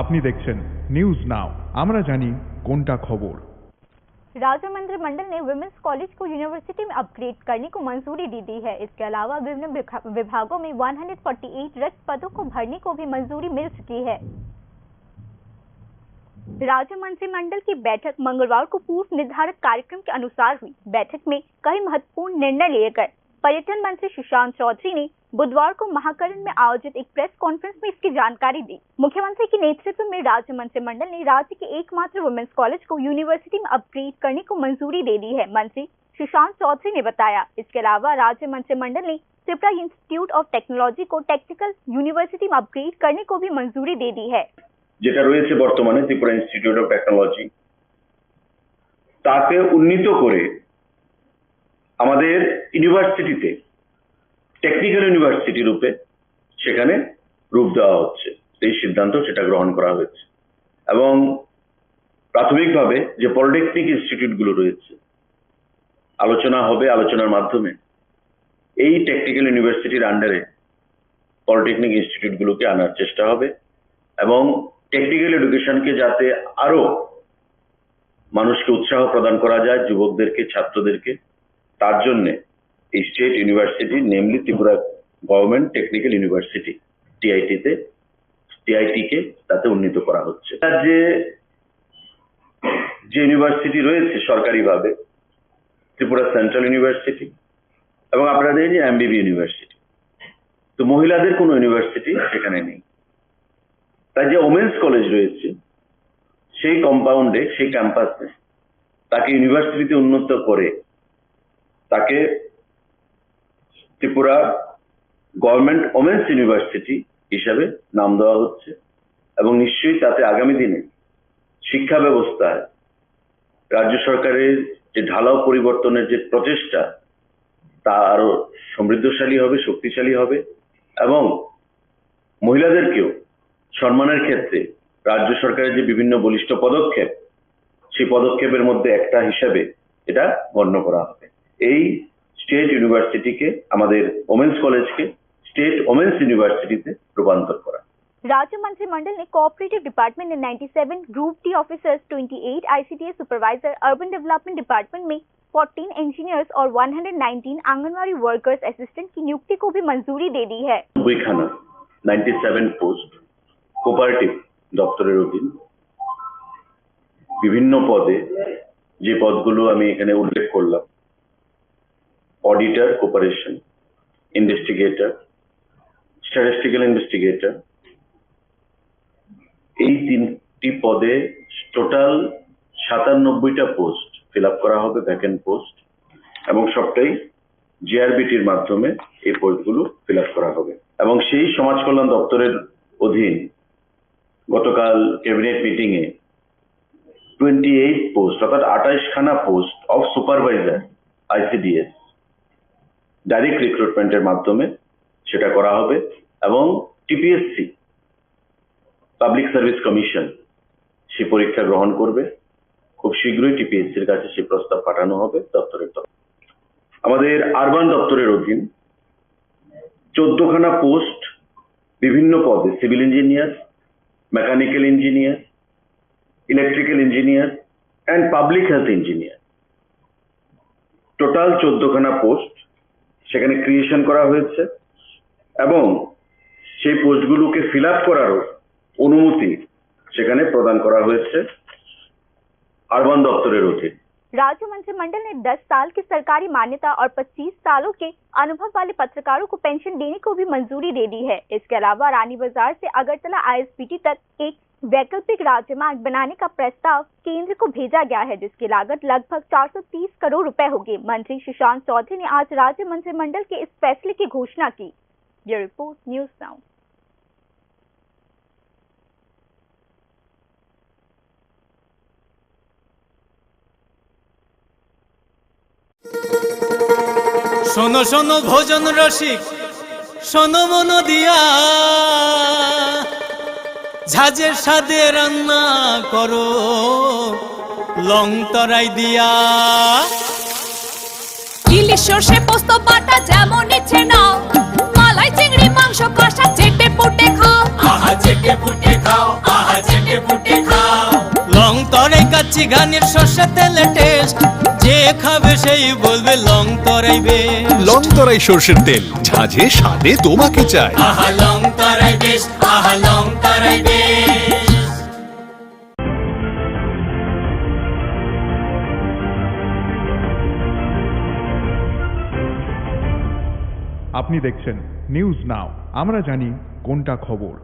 আপনি দেখছেন নিউজ নাও, আমরা জানি কোনটা খবর। राज्य मंत्रिमंडल ने वुमेन्स कॉलेज को यूनिवर्सिटी में अपग्रेड करने को मंजूरी दे दी है। इसके अलावा विभिन्न विभा-, विभागों में एक सौ अड़तालीस रिक्त पदों को भरने को भी मंजूरी मिल चुकी है। राज्य मंत्रिमंडल की बैठक मंगलवार को पूर्व निर्धारित कार्यक्रम के अनुसार हुई। बैठक में कई महत्वपूर्ण निर्णय लिए गए। पर्यटन मंत्री सुशांत चौधरी ने बुधवार को महाकरण में आयोजित एक प्रेस कॉन्फ्रेंस में इसकी जानकारी दी। मुख्यमंत्री के नेतृत्व में राज्य मंत्रिमंडल ने राज्य के एकमात्र वुमेन्स कॉलेज को यूनिवर्सिटी में अपग्रेड करने को मंजूरी दे दी है, मंत्री सुशांत चौधरी ने बताया। इसके अलावा राज्य मंत्रिमंडल ने त्रिपुरा इंस्टीट्यूट ऑफ टेक्नोलॉजी को टेक्निकल यूनिवर्सिटी में अपग्रेड करने को भी मंजूरी दे दी है। যেটা রয়েছে বর্তমানে ত্রিপুরা ইনস্টিটিউট অফ টেকনোলজি, তাকে উন্নীত করে আমাদের ইউনিভার্সিটিতে, টেকনিক্যাল ইউনিভার্সিটি রূপে সেখানে রূপ দেওয়া হচ্ছে। এই সিদ্ধান্ত সেটা গ্রহণ করা হয়েছে এবং প্রাথমিকভাবে যে পলিটেকনিক ইনস্টিটিউটগুলো রয়েছে, আলোচনা হবে, আলোচনার মাধ্যমে এই টেকনিক্যাল ইউনিভার্সিটির আন্ডারে পলিটেকনিক ইনস্টিটিউটগুলোকে আনার চেষ্টা হবে এবং টেকনিক্যাল এডুকেশনকে যাতে আরও মানুষকে উৎসাহ প্রদান করা যায়, যুবকদেরকে, ছাত্রদেরকে, তার জন্যে এই state university, namely Tripura government technical university, টিআইটিতে, টিআইটিকে তাতে উন্নীত করা হচ্ছে। রাজ্যে যে ইউনিভার্সিটি রয়েছে সরকারিভাবে, ত্রিপুরা সেন্ট্রাল ইউনিভার্সিটি এবং আপনাদের যে এমবিবি ইউনিভার্সিটি, তো মহিলাদের কোনো ইউনিভার্সিটি সেখানে নেই। তাই যে ওমেন্স কলেজ রয়েছে, সেই কম্পাউন্ডে, সেই ক্যাম্পাসে তাকে ইউনিভার্সিটিতে উন্নীত করে তাকে ত্রিপুরা গভর্নমেন্ট ওমেন্স ইউনিভার্সিটি হিসাবে নাম দেওয়া হচ্ছে এবং নিশ্চয়ই তাতে আগামী দিনে শিক্ষা ব্যবস্থায় রাজ্য সরকারের যে ঢালাও পরিবর্তনের যে প্রচেষ্টা, তা আরো সমৃদ্ধশালী হবে, শক্তিশালী হবে এবং মহিলাদেরকেও সম্মানের ক্ষেত্রে রাজ্য সরকারের যে বিভিন্ন বলিষ্ঠ পদক্ষেপ, সেই পদক্ষেপের মধ্যে একটা হিসাবে এটা গণ্য করা হবে। এই স্টেট ইউনিভার্সিটিকে, আমাদের ওমেন্স কলেজকে স্টেট ওমেন্স ইউনিভার্সিটিতে রূপান্তর করা। राज्य मंत्रिमंडल ने कोऑपरेटिव डिपार्टमेंट में ninety seven group D officers, twenty eight ICDS supervisor, urban development department में फोर्टीन इंजीनियर्स और one hundred nineteen anganwadi workers assistant की नियुक्ति को भी मंजूरी दे दी है। নব্বই খানা, নাইনটি সেভেন পোস্ট, কোপারেটিভ দপ্তরের অধীন বিভিন্ন পদে, যে পদগুলো আমি এখানে উল্লেখ করলাম, auditor cooperation, investigator, statistical investigator, এই তিনটি পদে টোটাল সাতানব্বইটা পোস্ট ফিল আপ করা হবে, ভ্যাকেন্ট পোস্ট, এবং সবটাই জিআরবিটির মাধ্যমে এই পোস্টগুলো ফিল আপ করা হবে। এবং সেই সমাজ কল্যাণ দপ্তরের অধীন গতকাল ক্যাবিনেট মিটিংয়ে টোয়েন্টি এইট পোস্ট, অর্থাৎ আঠাইশ খানা post of supervisor ICDS direct রিক্রুটমেন্টের মাধ্যমে সেটা করা হবে এবং টিপিএসসি, পাবলিক সার্ভিস কমিশন, সেই পরীক্ষা গ্রহণ করবে। খুব শীঘ্রই টিপিএসসির কাছে সেই প্রস্তাব পাঠানো হবে দপ্তরের তরফ। আমাদের আরবান দপ্তরের অধীন চোদ্দখানা পোস্ট বিভিন্ন পদে, civil engineer, mechanical engineer, electrical engineer and public health engineer, total চোদ্দখানা পোস্ট সেখানে ক্রিয়েশন করা হয়েছে এবং সেই পোস্টগুলোকে ফিল আপ করারও অনুমতি সেখানে প্রদান করা হয়েছে আরবান দপ্তরের অধীন। राज्य मंत्रिमंडल ने दस साल की सरकारी मान्यता और पच्चीस सालों के अनुभव वाले पत्रकारों को पेंशन देने को भी मंजूरी दे दी है। इसके अलावा रानी बाजार से अगरतला आईएसबीटी तक एक वैकल्पिक राजमार्ग बनाने का प्रस्ताव केंद्र को भेजा गया है, जिसकी लागत लगभग चार सौ तीस करोड़ रुपए होगी। मंत्री सुशांत चौधरी ने आज राज्य मंत्रिमंडल के इस फैसले की घोषणा की। ये रिपोर्ट न्यूज़ नाउ। শোনো শোনো ভোজন রসিক, শোনো মন দিয়া, ঝাঁঝের স্বাদে রান্না করো লং তরাই দিয়া। ইলিশ সর্ষে পোস্ত বাটা যেমন ইচ্ছে নাও, মালাই চিংড়ি মাংস কষা চেটে পুটে খাও। আহা চেটে পুটে খাও, আহা চেটে চিগানির সর্ষে তেলে টেস্ট, যে খাবে সেই বলবে লং তরাই বেশ। লং তরাই সর্ষের তেল, ঝাঁঝে স্বাদে তোমাকে চাই। আহা, লং তরাই বেশ, আহা, লং তরাই বেশ। আপনি দেখছেন নিউজ নাও, আমরা জানি কোনটা খবর।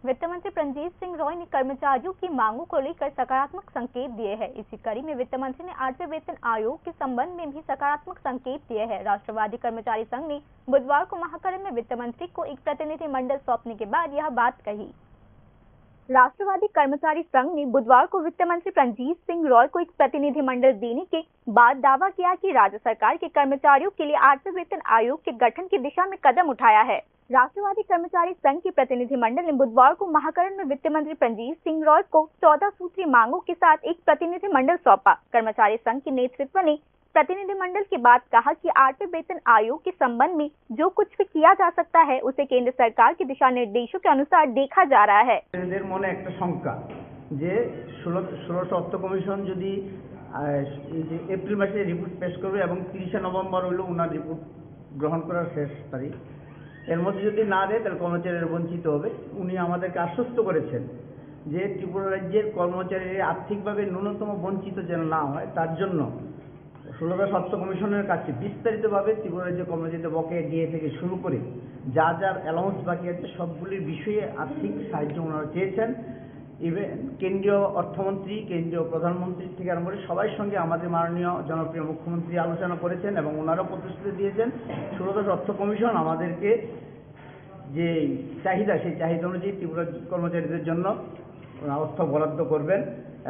वित्त मंत्री प्रंजीत सिंह रॉय ने कर्मचारियों की मांगों को लेकर सकारात्मक संकेत दिए हैं। इसी कड़ी में वित्त मंत्री ने आठवें वेतन आयोग के संबंध में भी सकारात्मक संकेत दिए हैं। राष्ट्रवादी कर्मचारी संघ ने बुधवार को महाकरण में वित्त मंत्री को एक प्रतिनिधिमंडल सौंपने के बाद यह बात कही। राष्ट्रवादी कर्मचारी संघ ने बुधवार को वित्त मंत्री प्रंजीत सिंह रॉय को एक प्रतिनिधिमंडल देने के बाद दावा किया कि राज्य सरकार के कर्मचारियों के लिए आठवें वेतन आयोग के गठन की दिशा में कदम उठाया है। राष्ट्रवादी कर्मचारी संघ के प्रतिनिधिमंडल ने बुधवार को महाकरण में वित्त मंत्री प्रंजीत सिंह रॉय को चौदह सूत्री मांगों के साथ एक प्रतिनिधिमंडल सौंपा। कर्मचारी संघ के नेतृत्व ने प्रतिनिधिमंडल के बाद कहा कि आठवें वेतन आयोग के संबंध में जो कुछ भी किया जा सकता है, उसे केंद्र सरकार के दिशा निर्देशों के अनुसार देखा जा रहा है। এদের মনে একটা শঙ্কা যে ষোলো ষোলোশো অর্থ কমিশন যদি আহ, এই যে এপ্রিল মাসে রিপোর্ট পেশ করবে এবং তিরিশে নভেম্বর হলো ওনার রিপোর্ট গ্রহণ করার শেষ তারিখ। এর মধ্যে যদি না দেয়, তাহলে কর্মচারীরা বঞ্চিত হবে। উনি আমাদেরকে আশ্বস্ত করেছেন যে ত্রিপুরা রাজ্যের কর্মচারীরা আর্থিকভাবে ন্যূনতম বঞ্চিত যেন না হয়, তার জন্য ষোলোদশ অর্থ কমিশনের কাছে বিস্তারিতভাবে ত্রিপুরা রাজ্যের কর্মচারীদের বকেয়া ডিএ থেকে শুরু করে যা যার অ্যালাউন্স বাকি আছে, সবগুলির বিষয়ে আর্থিক সাহায্য ওনারা চেয়েছেন। ইভেন কেন্দ্রীয় অর্থমন্ত্রী, কেন্দ্রীয় প্রধানমন্ত্রী থেকে আরম্ভ করে সবার সঙ্গে আমাদের মাননীয় জনপ্রিয় মুখ্যমন্ত্রী আলোচনা করেছেন এবং ওনারাও প্রতিশ্রুতি দিয়েছেন ষোলোদশ অর্থ কমিশন আমাদেরকে যে চাহিদা, সেই চাহিদা অনুযায়ী ত্রিপুরা কর্মচারীদের জন্য ওনারা অর্থ বরাদ্দ করবেন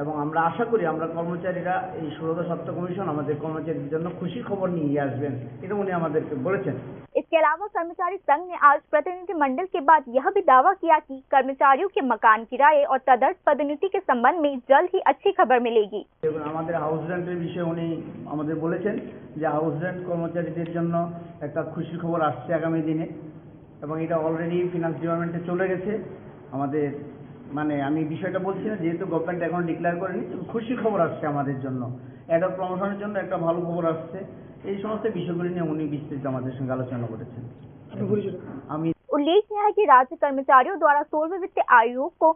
এবং আমরা আশা করি আমরা কর্মচারীরা এই ষোলোদশ অর্থ কমিশন আমাদের কর্মচারীদের জন্য খুশির খবর নিয়ে আসবেন, এটা উনি আমাদেরকে বলেছেন। इसके अलावा कर्मचारी संघ ने आज प्रतिनिधिमंडल के बाद यह भी दावा किया कि कर्मचारियों के मकान किराए और तदर्थ पदोन्नति के संबंध में जल्द ही अच्छी खबर मिलेगी। এবং আমাদের হাউস রেন্টের বিষয়ে উনি আমাদের বলেছেন যে হাউস রেন্ট কর্মচারীদের জন্য একটা খুশি খবর আসছে আগামী দিনে, এবং এটা অলরেডি ফিনান্স ডিপার্টমেন্টে চলে গেছে। আমাদের মানে আমি বিষয়টা বলছি না, যেহেতু গভর্নমেন্ট এখনো ডিক্লেয়ার করেনি, তবে খুশির খবর আসছে আমাদের জন্য। অ্যাডহক প্রমোশনের জন্য একটা ভালো খবর আসছে। এই সমস্ত বিষয়গুলি নিয়ে উনি বিস্তারিত আমাদের সঙ্গে আলোচনা করেছেন। আমি उल्लेखनीय है कि राज्य कर्मचारियों द्वारा सोलहवें वित्त आयोग को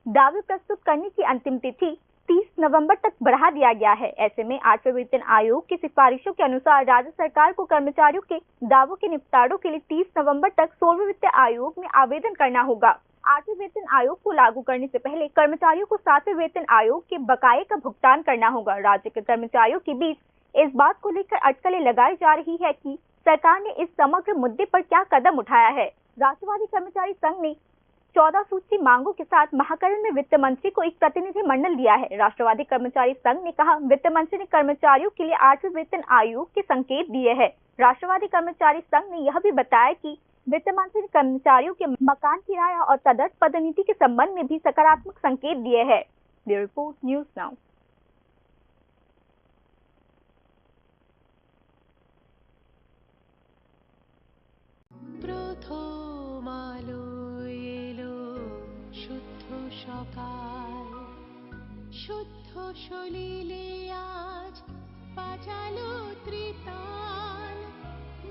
दावे प्रस्तुत करने की अंतिम तिथि तीस नवंबर तक बढ़ा दिया गया है। ऐसे में आठवें वेतन आयोग की सिफारिशों के अनुसार राज्य सरकार को कर्मचारियों के दावों के निपटारों के लिए तीस नवंबर तक सोलहवें वित्त आयोग में आवेदन करना होगा। आठवें वेतन आयोग को लागू करने से पहले कर्मचारियों को सातवें वेतन आयोग के बकाये का भुगतान करना होगा। राज्य के कर्मचारियों के बीच इस बात को लेकर अटकलें लगाई जा रही है कि सरकार ने इस समग्र मुद्दे पर क्या कदम उठाया है। राष्ट्रवादी कर्मचारी संघ ने चौदह सूची मांगों के साथ महाकरण में वित्त मंत्री को एक प्रतिनिधिमंडल दिया है। राष्ट्रवादी कर्मचारी संघ ने कहा, वित्त मंत्री ने कर्मचारियों के लिए आठवें वेतन आयोग के संकेत दिए हैं। राष्ट्रवादी कर्मचारी संघ ने यह भी बताया कि वित्त मंत्री ने कर्मचारियों के मकान किराया और तदर्थ पदोन्नति के संबंध में भी सकारात्मक संकेत दिए हैं। Bureau report, news now. প্রথম আলো এলো শুদ্ধ সকাল, শুদ্ধ সলিলে আজ বাজালো ত্রিতাল।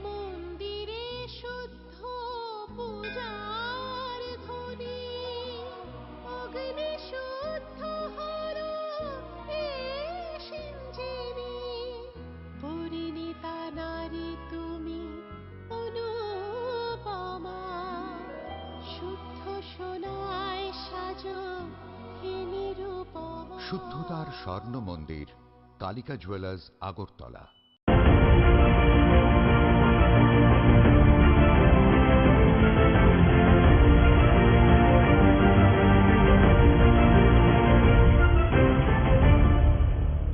মন্দিরে শুদ্ধ পূজার ধ্বনি, অগ্নি শুদ্ধ হলো এ সিঞ্জিনী। পরিণীতা নারী তুমি অনুপমা, শুদ্ধ সোনায় সাজো হে নিরুপমা। শুদ্ধতার স্বর্ণ মন্দির, কালিকা জুয়েলার্স, আগরতলা।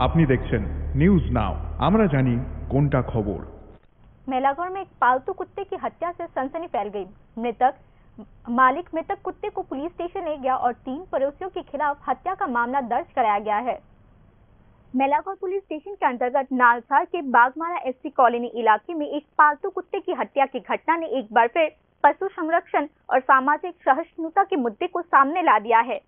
আপনি দেখছেন নিউজ নাও, আমরা জানি কোনটা খবর। मेलागौर में एक पालतू कुत्ते की हत्या से सनसनी फैल गई। मृतक मालिक मृतक कुत्ते को पुलिस स्टेशन ले गया और तीन पड़ोसियों के खिलाफ हत्या का मामला दर्ज कराया गया है। मेलागौर पुलिस स्टेशन के अंतर्गत नालसार के बागमारा एससी कॉलोनी इलाके में एक पालतू कुत्ते की हत्या की घटना ने एक बार फिर पशु संरक्षण और सामाजिक सहिष्णुता के मुद्दे को सामने ला दिया है।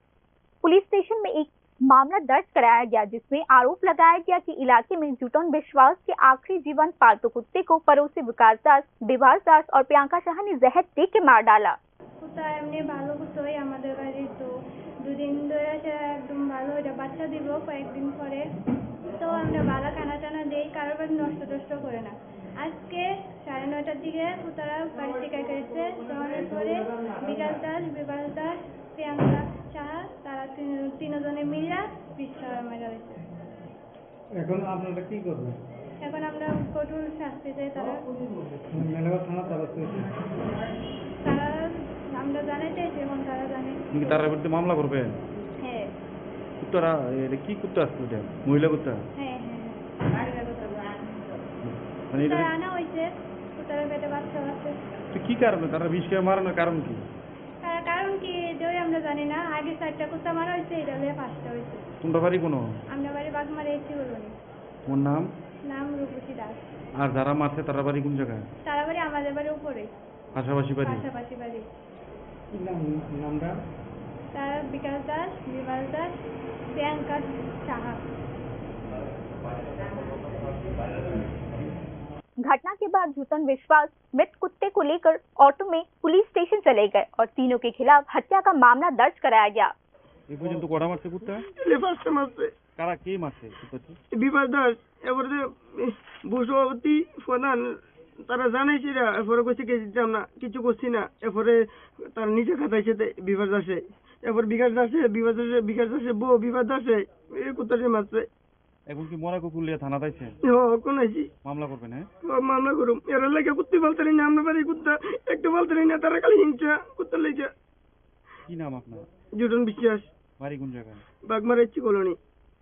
पुलिस स्टेशन में एक मामला दर्ज कराया गया, जिसमें आरोप लगाया गया कि इलाके में जुटन विश्वास के आखिरी जीवंत पालतू कुत्ते को पड़ोसी विकास दास, विभास दास और प्रियंका शाह ने जहर दे के मार डाला। কুত্তা এমনি ভালো কুত্তাই আমাদের বাড়ি, তো দুদিন ধরে সে একদম ভালো, এটা বাচ্চা দিব কয়েকদিন পরে। তো আমরা ভালো খানা টানা দেই, কারোর বাড়ি নষ্ট টষ্ট করে না। আজকে সাড়ে নয়টার দিকে কুত্তারা বাড়ি থেকে গেছে, যাওয়ার পরে বিকাশ দাস, বিভাস দাস, প্রিয়াঙ্কা সাহা, তারা তিন-, তিনজনে মিলে বিষ খাওয়া মারা হয়েছে। এখন আপনারা কি করবেন? এখন আমরা কঠোর শাস্তি চাই তারা। মানে মেলাঘর থানা তরফ থেকে? তারা, আমরা জানাই চাইছি, এখন তারা জানে। তুমি কি তার বিরুদ্ধে মামলা করবে? হ্যাঁ। কুত্তারা, এটা কি কুত্তা আসছে এটা? মহিলা কুত্তা? হ্যাঁ, হ্যাঁ, হ্যাঁ। মানে এটা তারা আনা হয়েছে, কুত্তারা পেটে বাচ্চা আছে। তো কি কারণে তারা বিষ খেয়ে মারানোর কারণ কি? তার কারণ কি, এটাই আমরা জানি না। আগে চারটা কুত্তা মারা হয়েছে, এটা হলে পাঁচটা হয়েছে। তোমরা বাড়ি কোনো? আমরা বাড়ি বাগমারা এসি কলোনি। তোমার নাম? নাম রূপসী দাস। আর যারা মারছে, তারা বাড়ি কোন জায়গায়? তারা বাড়ি আমাদের বাড়ি উপরে। পাশাপাশি বাড়ি? পাশাপাশি বাড়ি। কি নাম, নামটা? তারা বিকাশ দাস, বিভাস দাস, প্রিয়াঙ্কা সাহা। घटना के बाद जुटन विश्वास मृत कुत्ते को लेकर ऑटो में पुलिस स्टेशन चले गए और तीनों के खिलाफ हत्या का मामला दर्ज कराया गया। এই পর্যন্ত কটা মারছে কুত্তা? এলে পাঁচটা মারছে। কারা, কে মারছে কুত্তাটি? বিভাস দাস, এরপরে যে, এ, ভূ সভাপতি প্রধান, তারা জানাইছে না, এরপরে কইছে কি দিতাম না, কিছু করছি না, এরপরে তার নিজে খাতাইছে তে বিভাস দাসে, এরপর বিকাশ দাসে, বিভাস দাসে, বিকাশ দাসে বউ, বিভাস দাসে, এই কুত্তাটি মারছে। এখন কি মরা কুকুর লিয়ে থানা তাইছে? হ্যাঁ, কোন আইছি? মামলা করবেন, হ্যাঁ? হ্যাঁ, মামলা করুম। এরা লাগে কুত্তি বলতে নেই না, আমরা বাড়ি কুত্তা, একটু বলতে নেই না, তারা খালি হিংসা কুত্তা লেগে। কি নাম আপনার? জুটন বিশ্বাস। বাড়ি কোন জায়গায়? Bagmara AC colony.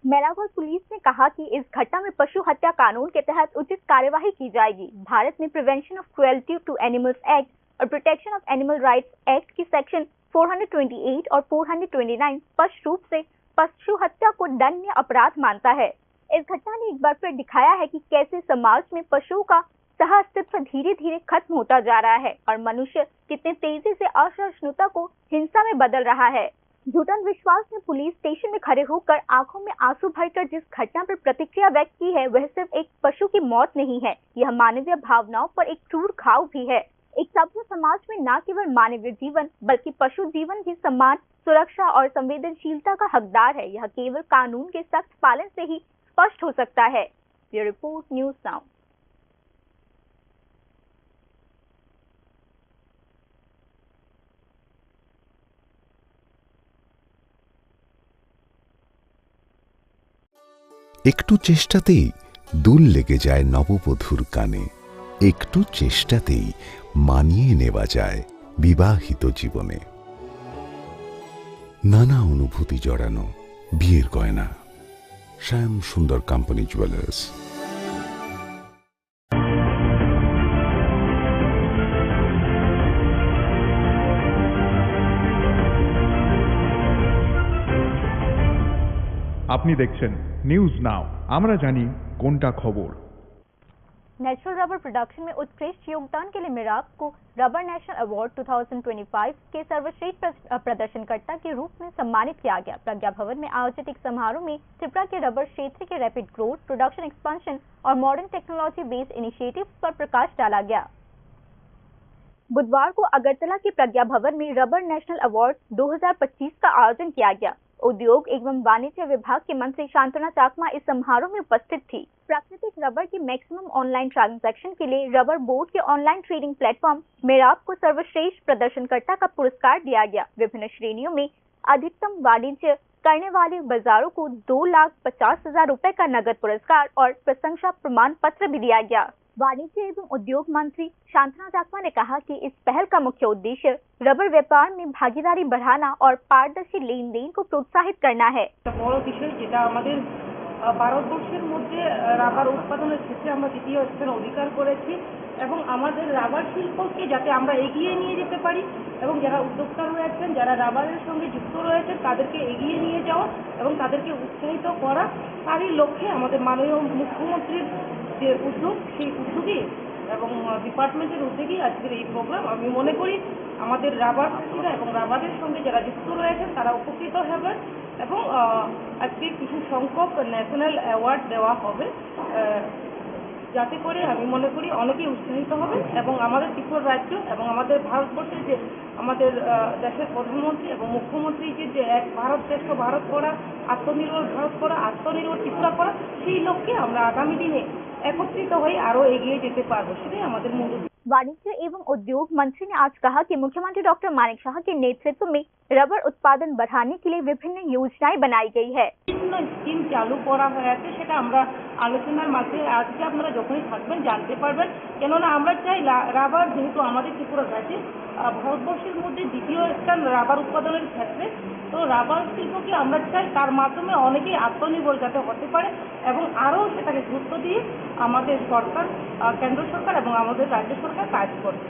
मेलाघर पुलिस ने कहा कि इस घटना में पशु हत्या कानून के तहत उचित कार्यवाही की जाएगी। भारत में prevention of cruelty to animals act और protection of animal rights act की section four hundred twenty eight और फ़ोर हंड्रेड ट्वेंटी नाइन स्पष्ट रूप से पशु हत्या को दंडनीय अपराध मानता है। इस घटना ने एक बार फिर दिखाया है कि कैसे समाज में पशुओं का सह अस्तित्व धीरे-धीरे खत्म होता जा रहा है और मनुष्य कितने तेजी से असहिष्णुता को हिंसा में बदल रहा है। जूटन विश्वास ने पुलिस स्टेशन में खड़े होकर आंखों में आंसू भरकर जिस घटना पर प्रतिक्रिया व्यक्त की है, वह सिर्फ एक पशु की मौत नहीं है, यह मानवीय भावनाओं पर एक क्रूर घाव भी है। एक सभ्य समाज में न केवल मानवीय जीवन, बल्कि पशु जीवन भी सम्मान, सुरक्षा और संवेदनशीलता का हकदार है। यह केवल कानून के सख्त पालन से ही स्पष्ट हो सकता है। Bureau report, news now. একটু চেষ্টাতেই দুল লেগে যায় নববধূর কানে, একটু চেষ্টাতেই মানিয়ে নেওয়া যায় বিবাহিত জীবনে। নানা অনুভূতি জড়ানো বিয়ের গয়না। শ্যাম সুন্দর কোম্পানি জুয়েলার্স। আপনি দেখছেন নিউজ নাও, আমরা জানি কোনটা খবর। नेचुरल रबर प्रोडक्शन में उत्कृष्ट योगदान के लिए मेराब को rubber national award two thousand twenty five के सर्वश्रेष्ठ प्र-, अ, प्रदर्शनकर्ता के रूप में सम्मानित किया गया। प्रज्ञा भवन में आयोजित एक समारोह में त्रिपुरा के रबर क्षेत्र के रैपिड ग्रोथ, प्रोडक्शन एक्सपेंशन और मॉडर्न टेक्नोलॉजी बेस्ड इनिशिएटिव्स पर प्रकाश डाला गया। बुधवार को अगरतला के प्रज्ञा भवन में रबर नेशनल अवार्ड दो हज़ार पच्चीस का आयोजन किया गया। उद्योग एवं वाणिज्य विभाग के मंत्री शांतना चाकमा इस समारोह में उपस्थित थी। प्राकृतिक रबर के मैक्सिमम ऑनलाइन ट्रांजैक्शन के लिए रबर बोर्ड के ऑनलाइन ट्रेडिंग प्लेटफॉर्म मेराब को सर्वश्रेष्ठ प्रदर्शनकर्ता का पुरस्कार दिया गया। विभिन्न श्रेणियों में अधिकतम वाणिज्य करने वाले बाजारों को दो लाख पचास हजार रुपए का नगद पुरस्कार और प्रशंसा प्रमाण पत्र भी दिया गया। वाणिज्य एवं उद्योग मंत्री शांतना चाकमा ने कहा कि इस पहल का मुख्य उद्देश्य रबर व्यापार में भागीदारी बढ़ाना और पारदर्शी लेन देन को प्रोत्साहित करना है। একটা বড় বিষয়, যেটা আমাদের, আহ, ভারতবর্ষের মধ্যে, আহ, রাবার উৎপাদনের ক্ষেত্রে আমরা দ্বিতীয় স্থান অধিকার করেছি এবং আমাদের রাবার শিল্পকে যাতে আমরা এগিয়ে নিয়ে যেতে পারি এবং যারা উদ্যোক্তা রয়েছেন, যারা রাবারের সঙ্গে যুক্ত রয়েছেন, তাদেরকে এগিয়ে নিয়ে যাওয়া এবং তাদেরকে উৎসাহিত করা, তারই লক্ষ্যে আমাদের মাননীয় মুখ্যমন্ত্রীর যে উদ্যোগ, সেই উদ্যোগেই এবং, আহ, ডিপার্টমেন্টের উদ্যোগেই আজকের এই প্রোগ্রাম। আমি মনে করি আমাদের রাবার চাষিরা এবং রাবারের সঙ্গে যারা যুক্ত রয়েছেন, তারা উপকৃত হবেন। এবং আহ, আজকে কিছু সংখ্যক ন্যাশনাল অ্যাওয়ার্ড দেওয়া হবে, আহ, যাতে করে আমি মনে করি অনেকেই উৎসাহিত হবে এবং আমাদের ত্রিপুরা রাজ্য এবং আমাদের ভারতবর্ষের যে আমাদের আহ, দেশের প্রধানমন্ত্রী এবং মুখ্যমন্ত্রী যে যে এক ভারত শ্রেষ্ঠ ভারত করা, আত্মনির্ভর ভারত করা, আত্মনির্ভর ত্রিপুরা করা, সেই লক্ষ্যে আমরা আগামী দিনে একত্রিত হয়ে আরো এগিয়ে যেতে পারবো, সেটাই আমাদের মূল উদ্দেশ্য। वाणिज्य एवं उद्योग मंत्री ने आज कहा कि मुख्यमंत्री डॉक्टर मानिक साहा के नेतृत्व में रबर उत्पादन बढ़ाने के लिए विभिन्न योजनाएं बनाई गई है। বিভিন্ন স্কিম চালু করা হয়ে আছে, সেটা আমরা আলোচনার মাঝে আজকে আপনারা যখনই থাকবেন জানতে পারবেন। কেননা আমরা চাই লা-, রাবার যেহেতু আমাদের ত্রিপুরা রাজ্যে, আহ, ভারতবর্ষের মধ্যে দ্বিতীয় স্থান রাবার উৎপাদনের ক্ষেত্রে, তো রাবার শিল্পকে আমরা চাই তার মাধ্যমে অনেকেই আত্মনির্ভর যাতে হতে পারে এবং আরও সেটাকে গুরুত্ব দিয়ে আমাদের সরকার, আহ, কেন্দ্র সরকার এবং আমাদের রাজ্য সরকার কাজ করছে।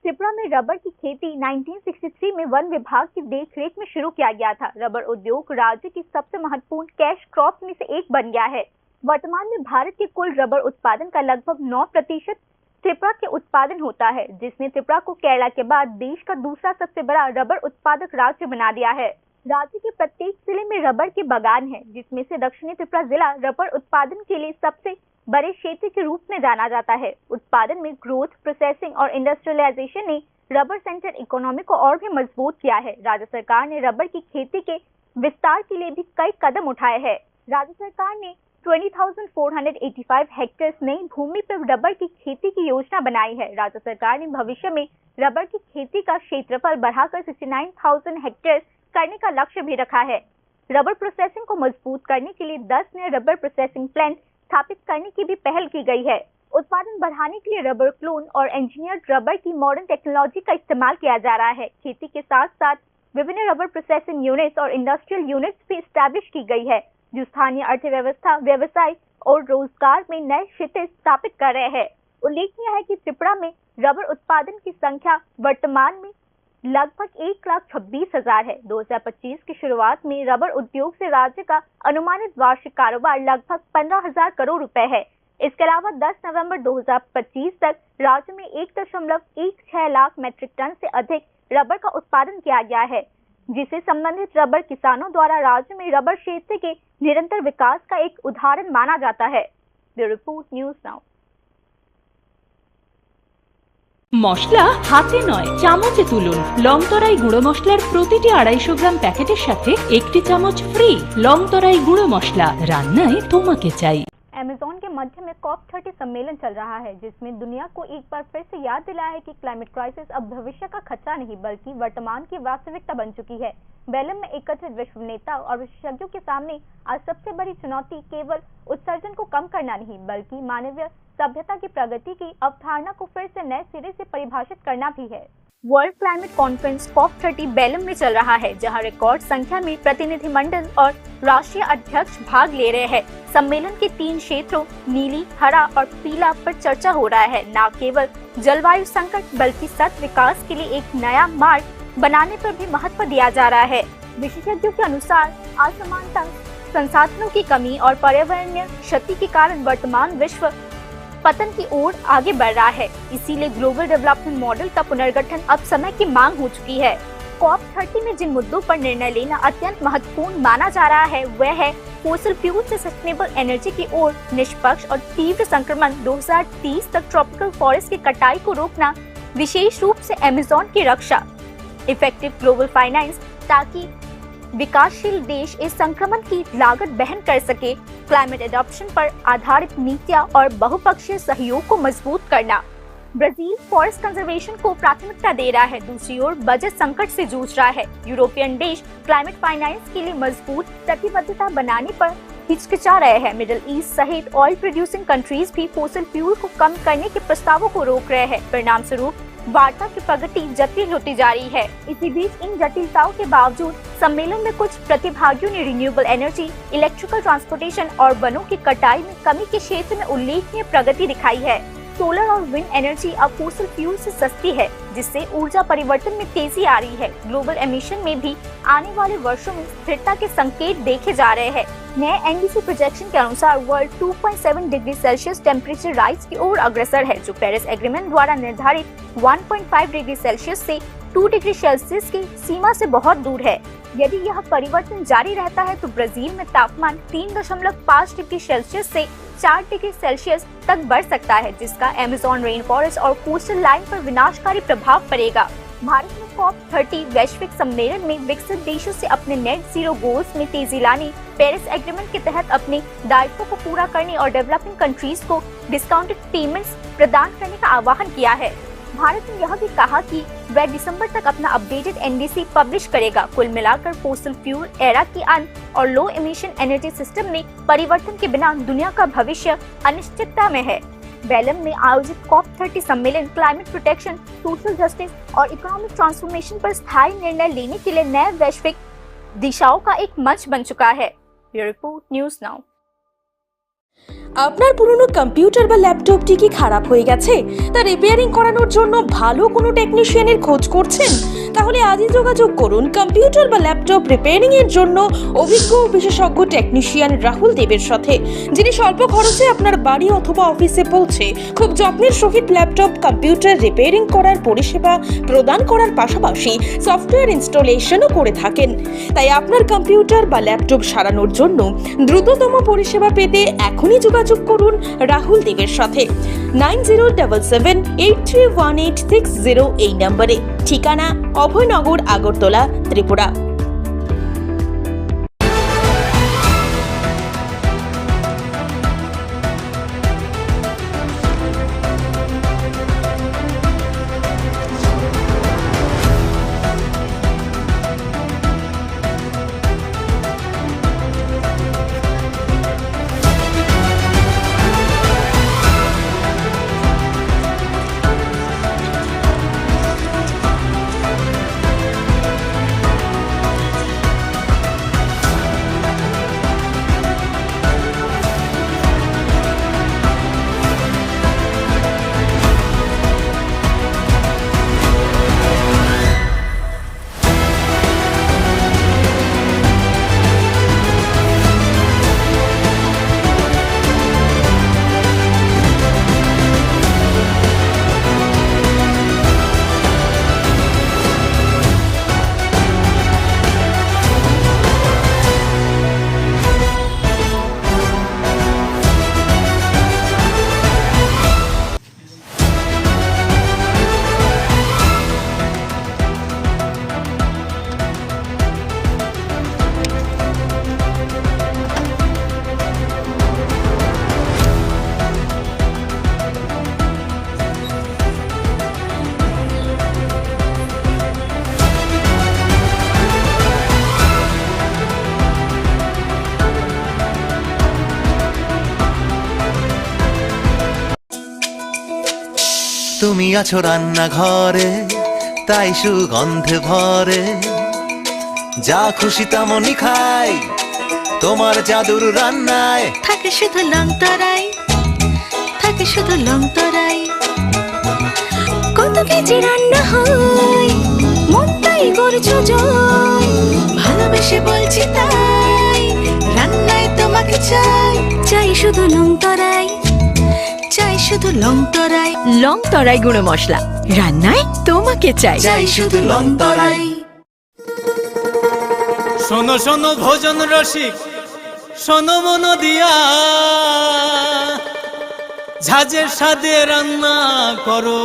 त्रिपुरा में रबर की खेती नाइनटीन सिक्सटी थ्री में वन विभाग की देखरेख में शुरू किया गया था। रबर उद्योग राज्य की सबसे महत्वपूर्ण कैश क्रॉप में से एक बन गया है। वर्तमान में भारत के कुल रबर उत्पादन का लगभग नौ प्रतिशत त्रिपुरा के उत्पादन होता है, जिसमें त्रिपुरा को केरला के बाद देश का दूसरा सबसे बड़ा रबर उत्पादक राज्य बना दिया है। राज्य के प्रत्येक जिले में रबर के बागान हैं, जिसमें से दक्षिणी त्रिपुरा जिला रबर उत्पादन के लिए सबसे बड़े क्षेत्र के रूप में जाना जाता है। उत्पादन में ग्रोथ, प्रोसेसिंग और इंडस्ट्रियलाइजेशन ने रबर सेंटर इकोनॉमी को और भी मजबूत किया है। राज्य सरकार ने रबर की खेती के विस्तार के लिए भी कई कदम उठाए हैं। राज्य सरकार ने twenty thousand four hundred eighty five hectares नई भूमि पर रबर की खेती की योजना बनाई है। राज्य सरकार ने भविष्य में रबर की खेती का क्षेत्रफल बढ़ाकर सिक्सटी नाइन थाउजेंड हेक्टेयर्स करने का लक्ष्य भी रखा है। रबर प्रोसेसिंग को मजबूत करने के लिए दस नए रबर प्रोसेसिंग प्लांट स्थापित करने की भी पहल की गई है। उत्पादन बढ़ाने के लिए रबर क्लोन और इंजीनियर्ड रबर की मॉडर्न टेक्नोलॉजी का इस्तेमाल किया जा रहा है। खेती के साथ साथ विभिन्न रबर प्रोसेसिंग यूनिट्स और इंडस्ट्रियल यूनिट्स भी एस्टैब्लिश की गई है, जो स्थानीय अर्थव्यवस्था, व्यवसाय और रोजगार में नए क्षेत्र स्थापित कर रहे हैं। उल्लेखनीय है कि त्रिपुरा में रबर उत्पादन की संख्या वर्तमान में लगभग एक लाख छब्बीस हजार है। दो हज़ार पच्चीस की शुरुआत में रबर उद्योग से राज्य का अनुमानित वार्षिक कारोबार लगभग पन्द्रह हज़ार करोड़ रुपए है। इसके अलावा दस नवंबर दो हज़ार पच्चीस तक राज्य में एक दशमलव एक छह लाख मीट्रिक टन से अधिक रबर का उत्पादन किया गया है, जिससे संबंधित रबर किसानों द्वारा राज्य में रबर क्षेत्र के निरंतर विकास का एक उदाहरण माना जाता है। Bureau report, news now. মশলা হাতে নয়, চামচে তুলুন। লংতরাই গুঁড়ো মশলার প্রতিটি আড়াইশো গ্রাম প্যাকেটের সাথে একটি চামচ ফ্রি। লংতরাই গুঁড়ো মশলা, রান্নায় তোমাকে চাই। अमेज़न के मध्य में कॉप थर्टी सम्मेलन चल रहा है, जिसमें दुनिया को एक बार फिर से याद दिलाया है कि क्लाइमेट क्राइसिस अब भविष्य का खतरा नहीं, बल्कि वर्तमान की वास्तविकता बन चुकी है। बेलम में एकत्रित विश्व नेता और विशेषज्ञों के सामने आज सबसे बड़ी चुनौती केवल उत्सर्जन को कम करना नहीं, बल्कि मानवीय सभ्यता की प्रगति की अवधारणा को फिर से नए सिरे से परिभाषित करना भी है। World climate conference COP thirty Belem में चल रहा है, जहां रिकॉर्ड संख्या में प्रतिनिधिमंडल और राष्ट्रीय अध्यक्ष भाग ले रहे हैं। सम्मेलन के तीन क्षेत्रों नीली, हरा और पीला पर चर्चा हो रहा है। न केवल जलवायु संकट बल्कि सतत विकास के लिए एक नया मार्ग बनाने पर भी महत्व दिया जा रहा है। विशेषज्ञों के अनुसार, असमानता, संसाधनों की कमी और पर्यावरणीय क्षति के कारण वर्तमान विश्व पतन की ओर आगे बढ़ रहा है। इसीलिए ग्लोबल डेवलपमेंट मॉडल का पुनर्गठन अब समय की मांग हो चुकी है। कॉप थर्टी में जिन मुद्दों पर निर्णय लेना अत्यंत महत्वपूर्ण माना जा रहा है, वह है फोसिल फ्यूल से सस्टेनेबल एनर्जी की ओर निष्पक्ष और तीव्र संक्रमण, दो हज़ार तीस तक ट्रॉपिकल फॉरेस्ट की कटाई को रोकना, विशेष रूप से अमेज़न की रक्षा, इफेक्टिव ग्लोबल फाइनेंस, ताकि विकासशील देश इस संक्रमण की लागत वहन कर सके, क्लाइमेट एडॉप्शन पर आधारित नीतियां और बहुपक्षीय सहयोग को मजबूत करना। ब्राजील फॉरेस्ट कंजर्वेशन को प्राथमिकता दे रहा है, दूसरी ओर बजट संकट से जूझ रहा है। यूरोपियन देश क्लाइमेट फाइनेंस के लिए मजबूत प्रतिबद्धता बनाने पर हिचकिचा रहे हैं। मिडिल ईस्ट सहित ऑयल प्रोड्यूसिंग कंट्रीज भी फोसिल फ्यूल को कम करने के प्रस्तावों को रोक रहे हैं। परिणाम स्वरूप वार्ता की प्रगति जटिल होती जा रही है। इसी बीच इन जटिलताओं के बावजूद सम्मेलन में कुछ प्रतिभागियों ने रिन्यूएबल एनर्जी, इलेक्ट्रिकल ट्रांसपोर्टेशन और वनों की कटाई में कमी के क्षेत्र में उल्लेखनीय प्रगति दिखाई है। सोलर और विंड एनर्जी अब फोसिल फ्यूल से सस्ती है, जिससे ऊर्जा परिवर्तन में तेजी आ रही है। ग्लोबल एमिशन में भी आने वाले वर्षों में स्थिरता के संकेत देखे जा रहे हैं। नए एनडीसी प्रोजेक्शन के अनुसार world two point seven degree Celsius temperature rise की ओर अग्रसर है, जो पेरिस एग्रीमेंट द्वारा निर्धारित one point five degree Celsius से टू डिग्री सेल्सियस की सीमा से बहुत दूर है। यदि यह परिवर्तन जारी रहता है तो ब्राजील में तापमान तीन दशमलव पाँच डिग्री सेल्सियस से चार डिग्री सेल्सियस तक बढ़ सकता है, जिसका अमेज़न रेन फॉरेस्ट और कोस्टल लाइन पर विनाशकारी प्रभाव पड़ेगा। भारत ने कॉप थर्टी वैश्विक सम्मेलन में विकसित देशों से अपने नेट जीरो गोल्स में तेजी लाने, पेरिस एग्रीमेंट के तहत अपने दायित्वों को पूरा करने और डेवलपिंग कंट्रीज को डिस्काउंटेड पेमेंट्स प्रदान करने का आह्वान किया है। भारत ने यह भी कहा कि वह दिसंबर तक अपना अपडेटेड एनडीसी पब्लिश करेगा। कुल मिलाकर फोसिल फ्यूल एरा के अंत और लो इमिशन एनर्जी सिस्टम में परिवर्तन के बिना दुनिया का भविष्य अनिश्चितता में है। बेलम में आयोजित कॉप थर्टी सम्मेलन क्लाइमेट प्रोटेक्शन, सोशल जस्टिस और इकोनॉमिक ट्रांसफॉर्मेशन पर स्थायी निर्णय लेने के लिए नए वैश्विक दिशाओं का एक मंच बन चुका है। Bureau Report, News Now। আপনার পুরনো কম্পিউটার বা ল্যাপটপটি কি খারাপ হয়ে গেছে? তা রিপেয়ারিং করানোর জন্য ভালো কোনো টেকনিশিয়ানের খোঁজ করছেন? তাহলে আজই যোগাযোগ করুন কম্পিউটার বা ল্যাপটপ রিপেয়ারিং এর জন্য অভিজ্ঞ ও বিশেষজ্ঞ টেকনিশিয়ান রাহুল দেবের সাথে, যিনি স্বল্প খরচে আপনার বাড়ি অথবা অফিসে পৌঁছে খুব যত্নের সহিত ল্যাপটপ কম্পিউটার রিপেয়ারিং করার পরিষেবা প্রদান করার পাশাপাশি সফটওয়্যার ইনস্টলেশনও করে থাকেন। তাই আপনার কম্পিউটার বা ল্যাপটপ সারানোর জন্য দ্রুততম পরিষেবা পেতে এখনই যোগাযোগ করুন রাহুল দেবের সাথে nine zero double seven eight three one eight six zero এই নম্বরে। ঠিকানা অভয়নগর, আগরতলা, ত্রিপুরা। তুমি আছো রান্নাঘরে, তাই সুগন্ধে ভরে। যা খুশি তেমনই খাই, তোমার জাদুর রান্নায়। থাকে শুধু লং তরাই, থাকে শুধু লং তরাই। কত কেজি রান্না হয়, মনটাই করছো জয়। ভালোবেসে বলছি তাই, রান্নায় তোমাকে চাই। চাই শুধু লং তরাই, চাই শুধু লং তরাই। লং তরাই গুঁড়ো মশলা, রান্নায় তোমাকে চাই। চাই শুধু লং তরাই। শোনো শোনো ভোজন রসিক, শোনো মন দিয়া, ঝাঁঝে স্বাদে রান্না করো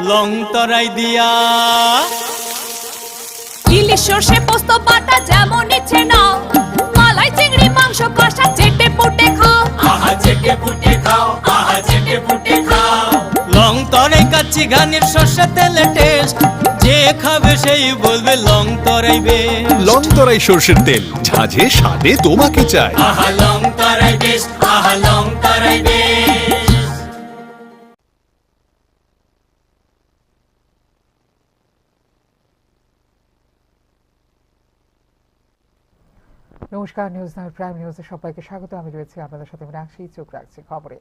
লং তরাই দিয়া। ইলিশ সর্ষে পোস্ত বাটা যেমন ইচ্ছে নাও, মালাই চিংড়ি মাংস কষা চেটে পুটে খাও। আহা চেটে পুটে খাও, আহা চেটে পুটে খাও। লং তরাই কাচ্চি ঘানির সর্ষে তেলে টেস্ট, যে খাবে সেই বলবে লং তরাই বেশ। লং তরাই সর্ষের তেল, ঝাঁঝে স্বাদে তোমাকে চাই। আহা লং তরাই বেশ, আহা লং তরাই বেশ। নমস্কার, নিউজ নাও প্রাইম নিউজে সবাইকে স্বাগত। আমি রয়েছি আপনাদের সাথে মীনাক্ষী। চোখ রাখছি খবরে।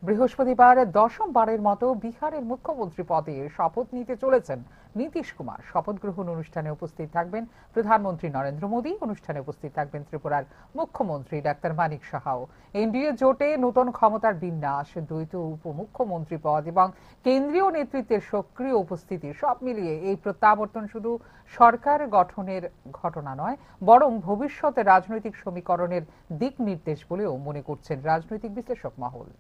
বৃহস্পতিবার দশমবারের মতো বিহারের মুখ্যমন্ত্রী পদে শপথ নিতে চলেছেন নীতিশ কুমার। শপথ গ্রহণ অনুষ্ঠানে উপস্থিত থাকবেন প্রধানমন্ত্রী নরেন্দ্র মোদী, অনুষ্ঠানে উপস্থিত থাকবেন ত্রিপুরার মুখ্যমন্ত্রী ডাক্তার মানিক সাহাও। এনডিএ জোটে নতুন ক্ষমতার বিন্যাস, দ্বৈত উপমুখ্যমন্ত্রী পদ এবং কেন্দ্রীয় নেতৃত্বের সক্রিয় উপস্থিতি, সব মিলিয়ে এই প্রত্যাবর্তন শুধু সরকার গঠনের ঘটনা নয়, বরং ভবিষ্যতে রাজনৈতিক সমীকরণের দিক নির্দেশ বলেও মনে করছেন রাজনৈতিক বিশ্লেষক মহল।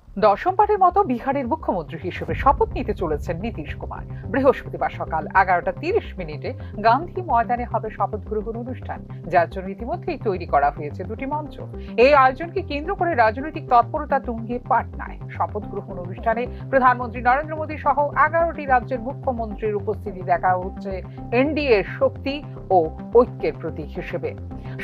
দশমবারের মতো বিহারের মুখ্যমন্ত্রী হিসেবে শপথ নিতে চলেছেন নীতিশ কুমার। বৃহস্পতিবার সকাল এগারোটা তিরিশ মিনিটে গান্ধী ময়দানে হবে শপথ গ্রহণ অনুষ্ঠান, যার জন্য ইতিমধ্যেই তৈরি করা হয়েছে দুটি মঞ্চ। এই আয়োজনকে কেন্দ্র করে রাজনৈতিক তৎপরতা তুঙ্গে পাটনায়। শপথ গ্রহণ অনুষ্ঠানে প্রধানমন্ত্রী নরেন্দ্র মোদী সহ এগারোটি রাজ্যের মুখ্যমন্ত্রীর উপস্থিতি দেখা হচ্ছে এনডিএর শক্তি ও ঐক্যের প্রতীক হিসেবে।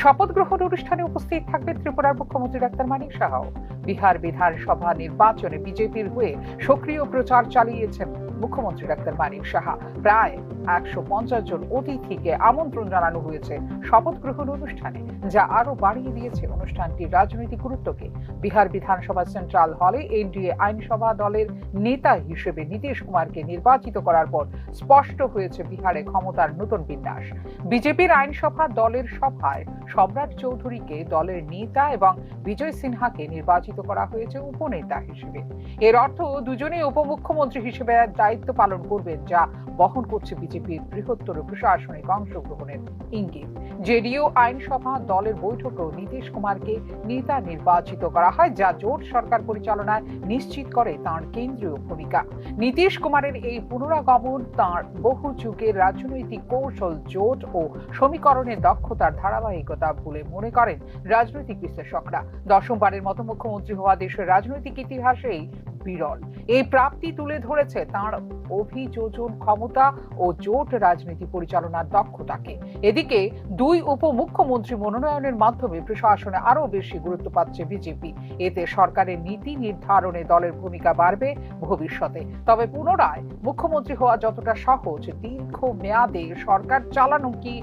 শপথ গ্রহণ অনুষ্ঠানে উপস্থিত থাকবেন ত্রিপুরার মুখ্যমন্ত্রী ডাক্তার মানিক সাহাও। বিহার বিধানসভা নির্বাচনে বিজেপির হয়ে সক্রিয় প্রচার চালিয়েছেন মুখ্যমন্ত্রী ডাক্তার মানিক সাহা। প্রায় একশো পঞ্চাশ জন অতিথিকে আমন্ত্রণ জানানো হয়েছে শপথ গ্রহণ অনুষ্ঠানে, যা আরো বাড়িয়ে দিয়েছে অনুষ্ঠানটির রাজনৈতিক গুরুত্বকে। বিহার বিধানসভা সেন্ট্রাল হলে এনডিএ আইনসভা দলের নেতা হিসেবে নীতিশ কুমারকে নির্বাচিত করার পর স্পষ্ট হয়েছে বিহারে ক্ষমতার নতুন বিন্যাস। বিজেপির আইনসভা দলের সভায় সম্রাট চৌধুরীকে দলের নেতা এবং বিজয় সিনহাকে নির্বাচিত করা হয়েছে উপনেতা হিসেবে। এর অর্থ দুজনেই উপমুখ্যমন্ত্রী হিসেবে দায়িত্ব পালন করবেন, যা বহন করছে বিজেপির বৃহত্তর প্রশাসনিক অংশগ্রহণের ইঙ্গিত। জেডিইউ আইনসভা দলের বৈঠকেও নীতিশ কুমারকে নেতা নির্বাচিত করা হয়, যা জোট সরকার পরিচালনায় নিশ্চিত করে তাঁর কেন্দ্রীয় ভূমিকা। নীতিশ কুমারের এই পুনরাগমন তাঁর বহু যুগের রাজনৈতিক কৌশল, জোট ও সমীকরণের দক্ষতার ধারাবাহিকতা বলে মনে করেন রাজনৈতিক বিশ্লেষকরা। দশমবারের মতো মুখ্যমন্ত্রী হওয়া দেশের রাজনৈতিক ইতিহাসেই বিরল। এই প্রাপ্তি তুলে ধরেছে তাঁর অভিযোজন ক্ষমতা ও জোট রাজনীতি পরিচালনার দক্ষতাকে। এদিকে দুই উপমুখ্যমন্ত্রী মনোনয়নের মাধ্যমে প্রশাসনে আরও বেশি গুরুত্ব পাচ্ছে বিজেপি। এতে সরকারের নীতি নির্ধারণে দলের ভূমিকা বাড়বে ভবিষ্যতে। তবে পুনরায় মুখ্যমন্ত্রী হওয়া যতটা সহজ, দীর্ঘ মেয়াদে সরকার চালানো কি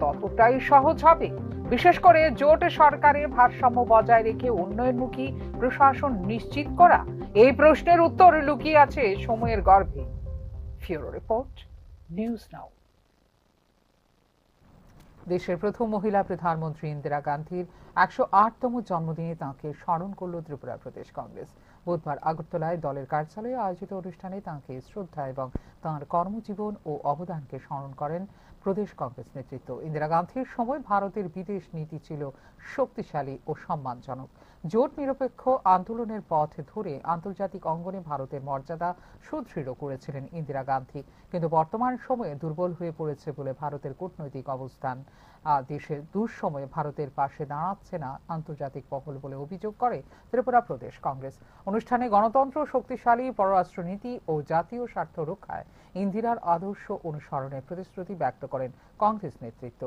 ততটাই সহজ হবে? বিশেষ করে জোট সরকারে ভারসাম্য বজায় রেখে উন্নয়নমুখী প্রশাসন নিশ্চিত করা, এই প্রশ্নের উত্তর লুকিয়ে আছে সময়ের গর্ভে। ফিউরো রিপোর্ট, নিউজ নাও। দেশের প্রথম মহিলা প্রধানমন্ত্রী ইন্দিরা গান্ধীর একশো আটতম জন্মদিনে তাঁকে স্মরণ করল ত্রিপুরা প্রদেশ কংগ্রেস। বুধবার আগরতলায় দলের কার্যালয়ে আয়োজিত অনুষ্ঠানে তাঁকে শ্রদ্ধা এবং তাঁর কর্মজীবন ও অবদানকে স্মরণ করেন প্রদেশ কংগ্রেস নেতৃত্ব। ইন্দিরা গান্ধীর সময় ভারতের বিদেশ নীতি ছিল শক্তিশালী ও সম্মানজনক। জোট নিরপেক্ষ আন্দোলনের পথ ধরে আন্তর্জাতিক অঙ্গনে ভারতের মর্যাদা সুদৃঢ় করেছিলেন ইন্দিরা গান্ধী। কিন্তু বর্তমান সময়ে দুর্বল হয়ে পড়েছে বলে ভারতের কূটনৈতিক অবস্থান। আহ, দেশের দুঃসময়ে ভারতের পাশে দাঁড়াচ্ছে না আন্তর্জাতিক মহল বলে অভিযোগ করে ত্রিপুরা প্রদেশ কংগ্রেস। অনুষ্ঠানে গণতন্ত্র শক্তিশালী, পররাষ্ট্রনীতি ও জাতীয় স্বার্থ রক্ষায় ইন্দিরার আদর্শ অনুসরণের প্রতিশ্রুতি ব্যক্ত করেন কংগ্রেস নেতৃত্ব।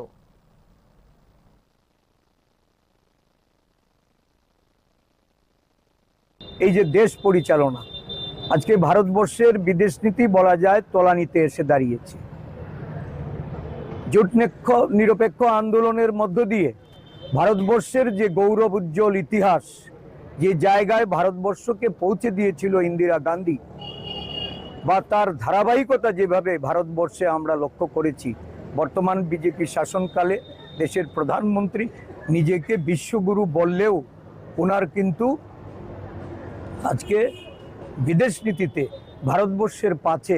এই যে দেশ পরিচালনা, আজকে ভারতবর্ষের বিদেশ নীতি বলা যায় তলানিতে এসে দাঁড়িয়েছে। জোট নিক্ষ-, নিরপেক্ষ আন্দোলনের মধ্য দিয়ে ভারতবর্ষের যে গৌরব উজ্জ্বল ইতিহাস, যে জায়গায় ভারতবর্ষকে পৌঁছে দিয়েছিল ইন্দিরা গান্ধী, বা তার ধারাবাহিকতা যেভাবে ভারতবর্ষে আমরা লক্ষ্য করেছি, বর্তমান বিজেপি শাসনকালে দেশের প্রধানমন্ত্রী নিজেকে বিশ্বগুরু বললেও ওনার কিন্তু আজকে বিদেশ নীতিতে ভারতবর্ষের পাশে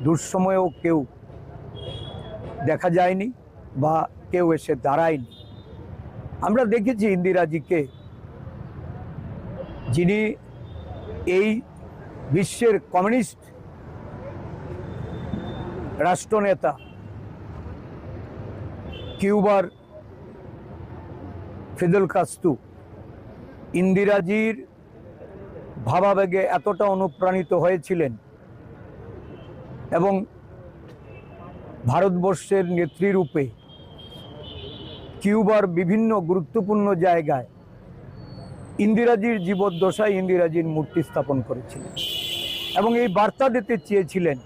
দুঃসময়েও কেউ দেখা যায়নি বা কেউ এসে দাঁড়ায়নি। আমরা দেখেছি ইন্দিরাজিকে, যিনি এই বিশ্বের কমিউনিস্ট রাষ্ট্রনেতা কিউবার ফিদেল কাস্ত্রো ইন্দিরাজির ভাবাবেগে এতটা অনুপ্রাণিত হয়েছিলেন এবং ভারতবর্ষের নেত্রী রূপে কিউবার বিভিন্ন গুরুত্বপূর্ণ জায়গায় ইন্দিরাজির জীবদ্দশায় ইন্দিরাজির মূর্তি স্থাপন করেছিলেন এবং এই বার্তা দিতে চেয়েছিলেন।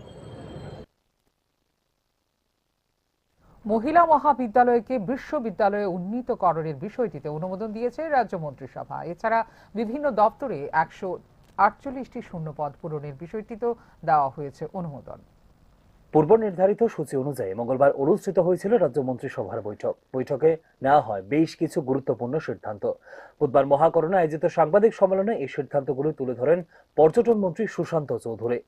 মহিলা মহাবিদ্যালয়কে বিশ্ববিদ্যালয়ে উন্নীতকরণের বিষয়টিতে অনুমোদন দিয়েছে রাজ্য মন্ত্রিসভা। এছাড়া বিভিন্ন দপ্তরে একশো আটচল্লিশটি শূন্য পদ পূরণের বিষয়টিতেও দেওয়া হয়েছে অনুমোদন। পূর্ব নির্ধারিত সূচি অনুযায়ী মঙ্গলবার অনুষ্ঠিত হয়েছিল রাজ্য মন্ত্রিসভার বৈঠক। বৈঠকে নেওয়া হয় বেশ কিছু গুরুত্বপূর্ণ সিদ্ধান্ত। বুধবার মহাকরণে আয়োজিত সাংবাদিক সম্মেলনে এই সিদ্ধান্তগুলি তুলে ধরেন পর্যটন মন্ত্রী সুশান্ত চৌধুরী।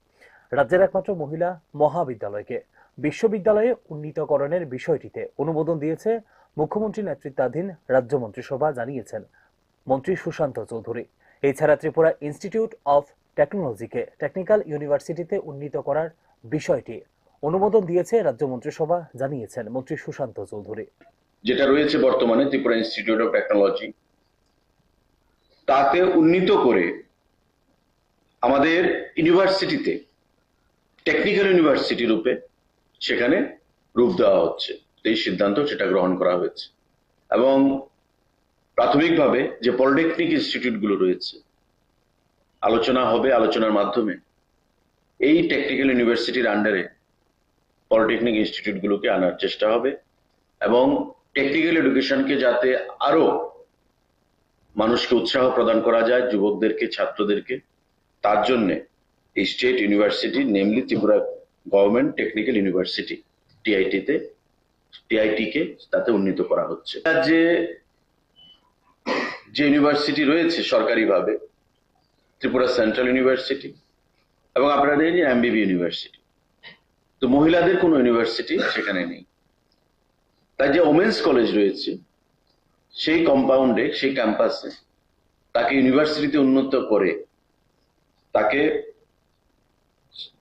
রাজ্যের একমাত্র মহিলা মহাবিদ্যালয়কে বিশ্ববিদ্যালয়ে উন্নীতকরণের বিষয়টিতে অনুমোদন দিয়েছে মুখ্যমন্ত্রী নেতৃত্বাধীন রাজ্য মন্ত্রিসভা, জানিয়েছেন মন্ত্রী সুশান্ত চৌধুরী। এছাড়া ত্রিপুরা ইনস্টিটিউট অফ টেকনোলজিকে টেকনিক্যাল ইউনিভার্সিটিতে উন্নীত করার বিষয়টি অনুমোদন দিয়েছে রাজ্য মন্ত্রিসভা, জানিয়েছেন মন্ত্রী সুশান্ত চৌধুরী। যেটা রয়েছে বর্তমানে ত্রিপুরা ইনস্টিটিউট অফ টেকনোলজি, তাতে উন্নীত করে আমাদের ইউনিভার্সিটিতে টেকনিক্যাল ইউনিভার্সিটি রূপে সেখানে রূপ দেওয়া হচ্ছে। এই সিদ্ধান্ত সেটা গ্রহণ করা হয়েছে এবং প্রাথমিকভাবে যে পলিটেকনিক ইনস্টিটিউটগুলো রয়েছে, আলোচনা হবে, আলোচনার মাধ্যমে এই টেকনিক্যাল ইউনিভার্সিটির আন্ডারে পলিটেকনিক ইনস্টিটিউটগুলোকে আনার চেষ্টা হবে এবং টেকনিক্যাল এডুকেশনকে যাতে আরো মানুষকে উৎসাহ প্রদান করা যায়, যুবকদেরকে, ছাত্রদেরকে, তার জন্য এই state university, namely Tripura government technical university, টিআইটিতে, টিআইটিকে তাতে উন্নীত করা হচ্ছে। রাজ্যে যে ইউনিভার্সিটি রয়েছে সরকারিভাবে, ত্রিপুরা সেন্ট্রাল ইউনিভার্সিটি এবং আপনাদের যে এমবিবি ইউনিভার্সিটি, তো মহিলাদের কোনো ইউনিভার্সিটি সেখানে নেই। তাই যে ওমেন্স কলেজ রয়েছে, সেই কম্পাউন্ডে, সেই ক্যাম্পাসে তাকে ইউনিভার্সিটিতে উন্নীত করে তাকে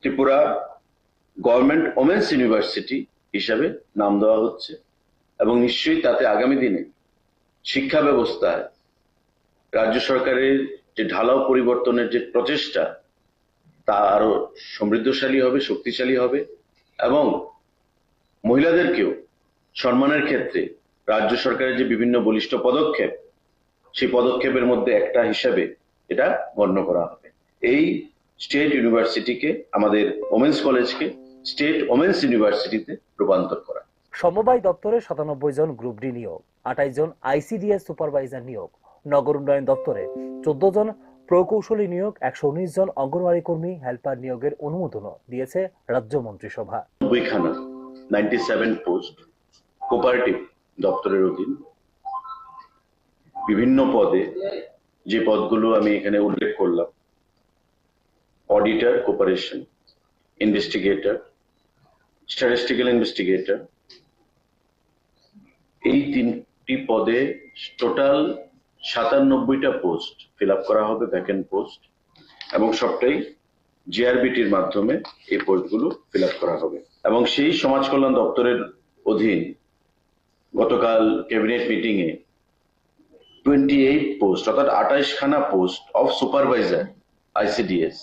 ত্রিপুরা গভর্নমেন্ট ওমেন্স ইউনিভার্সিটি হিসাবে নাম দেওয়া হচ্ছে এবং নিশ্চয়ই তাতে আগামী দিনে শিক্ষা ব্যবস্থায় রাজ্য সরকারের যে ঢালাও পরিবর্তনের যে প্রচেষ্টা, তা আরো সমৃদ্ধশালী হবে, শক্তিশালী হবে এবং মহিলাদেরকেও সম্মানের ক্ষেত্রে রাজ্য সরকারের যে বিভিন্ন বলিষ্ঠ পদক্ষেপ, সেই পদক্ষেপের মধ্যে একটা হিসাবে এটা গণ্য করা হবে। এই স্টেট ইউনিভার্সিটিকে, আমাদের ওমেন্স কলেজকে স্টেট ওমেন্স ইউনিভার্সিটিতে রূপান্তর করা। সমবায় দপ্তরে সাতানব্বই জন গ্রুপ ডি নিয়োগ, আঠাইশ জন আইসিডিএস সুপারভাইজার নিয়োগ, নগর উন্নয়ন দপ্তরে চোদ্দ জন প্রকৌশলী নিয়োগ, একশো উনিশ জন অঙ্গনওয়াড়ি কর্মী হেল্পার নিয়োগের অনুমোদনও দিয়েছে রাজ্য মন্ত্রিসভা। নব্বইখানা, নাইনটি সেভেন পোস্ট, কোপারেটিভ দপ্তরের অধীন বিভিন্ন পদে, যে পদগুলো আমি এখানে উল্লেখ করলাম, auditor, cooperation, investigator, statistical investigator, এই তিনটি পদে টোটাল সাতানব্বইটা পোস্ট ফিল আপ করা হবে, ভ্যাকেন্ট পোস্ট, এবং সবটাই জেআরবিটির মাধ্যমে এই পোস্টগুলো ফিল আপ করা হবে। এবং সেই সমাজ কল্যাণ দপ্তরের অধীন গতকাল ক্যাবিনেট মিটিংয়ে টোয়েন্টি এইট পোস্ট, অর্থাৎ আঠাইশখানা post of supervisor ICDS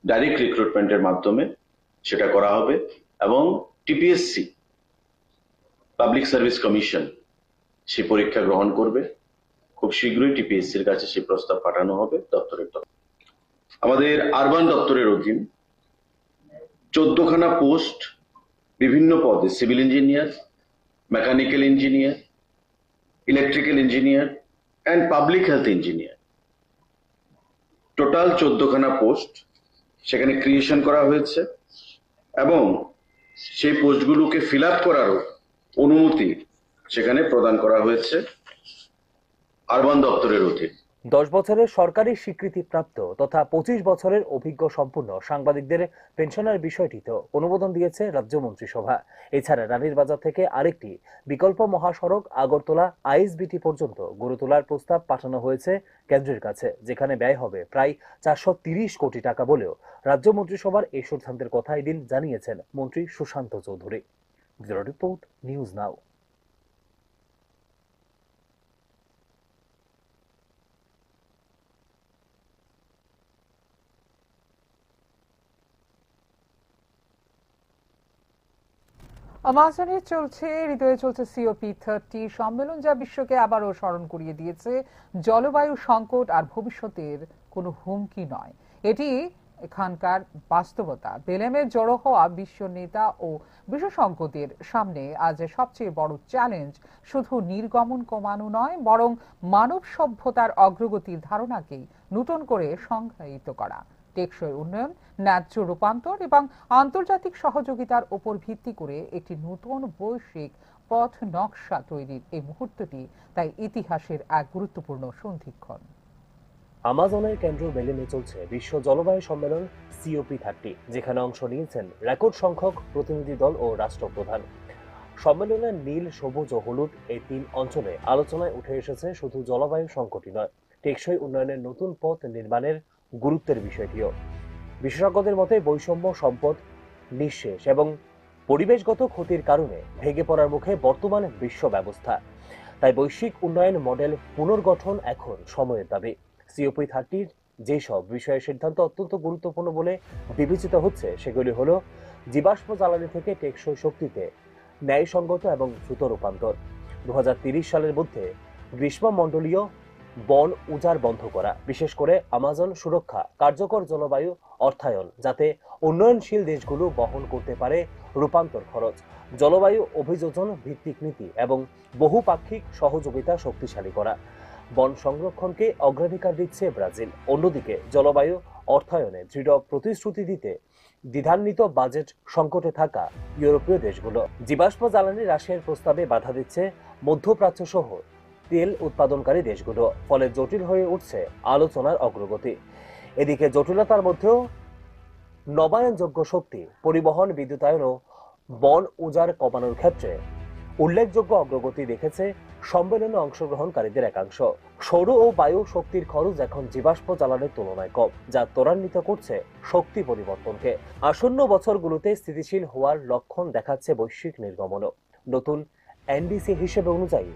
direct রিক্রুটমেন্টের মাধ্যমে সেটা করা হবে এবং টিপিএসসি, পাবলিক সার্ভিস কমিশন, সেই পরীক্ষা গ্রহণ করবে। খুব শীঘ্রই টিপিএসসির কাছে সেই প্রস্তাব পাঠানো হবে দপ্তরের তরফ। আমাদের আরবান দপ্তরের অধীন চোদ্দখানা পোস্ট, বিভিন্ন পদে, civil engineer, mechanical engineer, electrical engineer and public health engineer, total চোদ্দখানা পোস্ট সেখানে ক্রিয়েশন করা হয়েছে এবং সেই পোস্টগুলোকে ফিল আপ করারও অনুমতি সেখানে প্রদান করা হয়েছে আরবান দপ্তরের অধীন। দশ বছরের সরকারি স্বীকৃতিপ্রাপ্ত তথা পঁচিশ বছরের অভিজ্ঞ সম্পূর্ণ সাংবাদিকদের পেনশনের বিষয়টিতেও অনুমোদন দিয়েছে রাজ্য মন্ত্রিসভা। এছাড়া রানীর বাজার থেকে আরেকটি বিকল্প মহাসড়ক আগরতলা আইএসবিটি পর্যন্ত গড়ে তোলার প্রস্তাব পাঠানো হয়েছে কেন্দ্রের কাছে, যেখানে ব্যয় হবে প্রায় চারশো তিরিশ কোটি টাকা বলেও রাজ্য মন্ত্রিসভার এই সিদ্ধান্তের কথা এদিন জানিয়েছেন মন্ত্রী Sushanta Chowdhury. Bureau report, news now. আমাজনে চলছে, হৃদয়ে চলছে সিওপি থার্টি সম্মেলন, যা বিশ্বকে আবারও স্মরণ করিয়ে দিয়েছে জলবায়ু সংকট আর ভবিষ্যতের কোনো হুমকি নয়। এটি এখানকার বাস্তবতা। বেলেমে জড়ো হওয়া বিশ্ব নেতা ও বিশেষজ্ঞদের সামনে আজ সবচেয়ে বড় চ্যালেঞ্জ শুধু নির্গমন কমানো নয়, বরং মানব সভ্যতার অগ্রগতির ধারণাকেই নতুন করে সংজ্ঞায়িত করা। টেকসই উন্নয়ন, ন্যায্য রূপান্তর এবং আন্তর্জাতিক সহযোগিতার উপর ভিত্তি করে একটি নতুন বৈশ্বিক পথ নকশা তৈরির এই মুহূর্তটি তাই ইতিহাসের এক গুরুত্বপূর্ণ সন্ধিক্ষণ। আমাজনের কেন্দ্র বেলেমে চলছে বিশ্ব জলবায়ু সম্মেলন সিওপি থার্টি, যেখানে অংশ নিয়েছেন রেকর্ড সংখ্যক প্রতিনিধি দল ও রাষ্ট্রপ্রধান। সম্মেলনে নীল, সবুজ ও হলুদ এই তিন অঞ্চলে আলোচনায় উঠে এসেছে শুধু জলবায়ু সংকটই নয়, টেকসই উন্নয়নের নতুন পথ নির্মাণের গুরুত্বের বিষয়টিও। বিশেষজ্ঞদের মতে, বৈষম্য, সম্পদ নিঃশেষ এবং পরিবেশগত ক্ষতির কারণে ভেঙে পড়ার মুখে বর্তমান বিশ্ব ব্যবস্থা। তাই বৈশ্বিক উন্নয়ন মডেল পুনর্গঠন এখন সময়ের দাবি। সিওপি থার্টির যেসব বিষয়ে সিদ্ধান্ত অত্যন্ত গুরুত্বপূর্ণ বলে বিবেচিত হচ্ছে, সেগুলি হল জীবাশ্ম জ্বালানি থেকে টেকসই শক্তিতে ন্যায়সঙ্গত এবং দ্রুত রূপান্তর, দু হাজার তিরিশ সালের মধ্যে গ্রীষ্মমণ্ডলীয় বন উজাড় বন্ধ করা, বিশেষ করে আমাজন সুরক্ষা, কার্যকর জলবায়ু অর্থায়ন, যাতে উন্নয়নশীল দেশগুলো বহন করতে পারে রূপান্তর খরচ, জলবায়ু অভিযোজন ভিত্তিক নীতি এবং বহুপাক্ষিক সহযোগিতা শক্তিশালী করা। বন সংরক্ষণকে অগ্রাধিকার দিচ্ছে ব্রাজিল। অন্যদিকে জলবায়ু অর্থায়নে দৃঢ় প্রতিশ্রুতি দিতে দ্বিধান্বিত বাজেট সংকটে থাকা ইউরোপীয় দেশগুলো। জীবাশ্ম জ্বালানি হ্রাসের প্রস্তাবে বাধা দিচ্ছে মধ্যপ্রাচ্য সহ তেল উৎপাদনকারী দেশগুলো, ফলে জটিল হয়ে উঠছে আলোচনার অগ্রগতি। এদিকে জটিলতার মধ্যেও নবায়নযোগ্য শক্তি, পরিবহন, বিদ্যুতায়ন ও বন উজাড় কমানোর ক্ষেত্রে উল্লেখযোগ্য অগ্রগতি দেখেছে সম্মেলনে অংশগ্রহণকারীদের একাংশ। সৌর ও বায়ু শক্তির খরচ এখন জীবাশ্ম জ্বালানির তুলনায় কম, যা ত্বরান্বিত করছে শক্তি পরিবর্তনকে। আসন্ন বছরগুলোতে স্থিতিশীল হওয়ার লক্ষণ দেখাচ্ছে বৈশ্বিক নির্গমনও। নতুন এনডিসি হিসেবে অনুযায়ী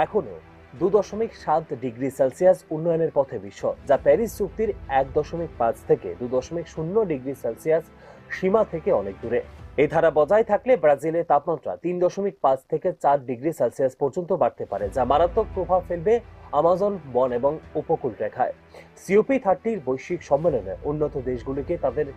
এখনো দু দশমিক সাত ডিগ্রি সেলসিয়াস উন্নয়নের পথে বিশ্ব, যা প্যারিস চুক্তির এক দশমিক পাঁচ থেকে দু দশমিক শূন্য ডিগ্রি সেলসিয়াস সীমা থেকে অনেক দূরে। এই ধারা বজায় থাকলে ব্রাজিলের তাপমাত্রা তিন দশমিক পাঁচ থেকে চার ডিগ্রি সেলসিয়াস পর্যন্ত বাড়তে পারে, যা মারাত্মক প্রভাব ফেলবে আমাজন বন এবং উপকূল রেখায়। সিওপি থার্টির বৈশ্বিক সম্মেলনে উন্নত দেশগুলিকে তাদের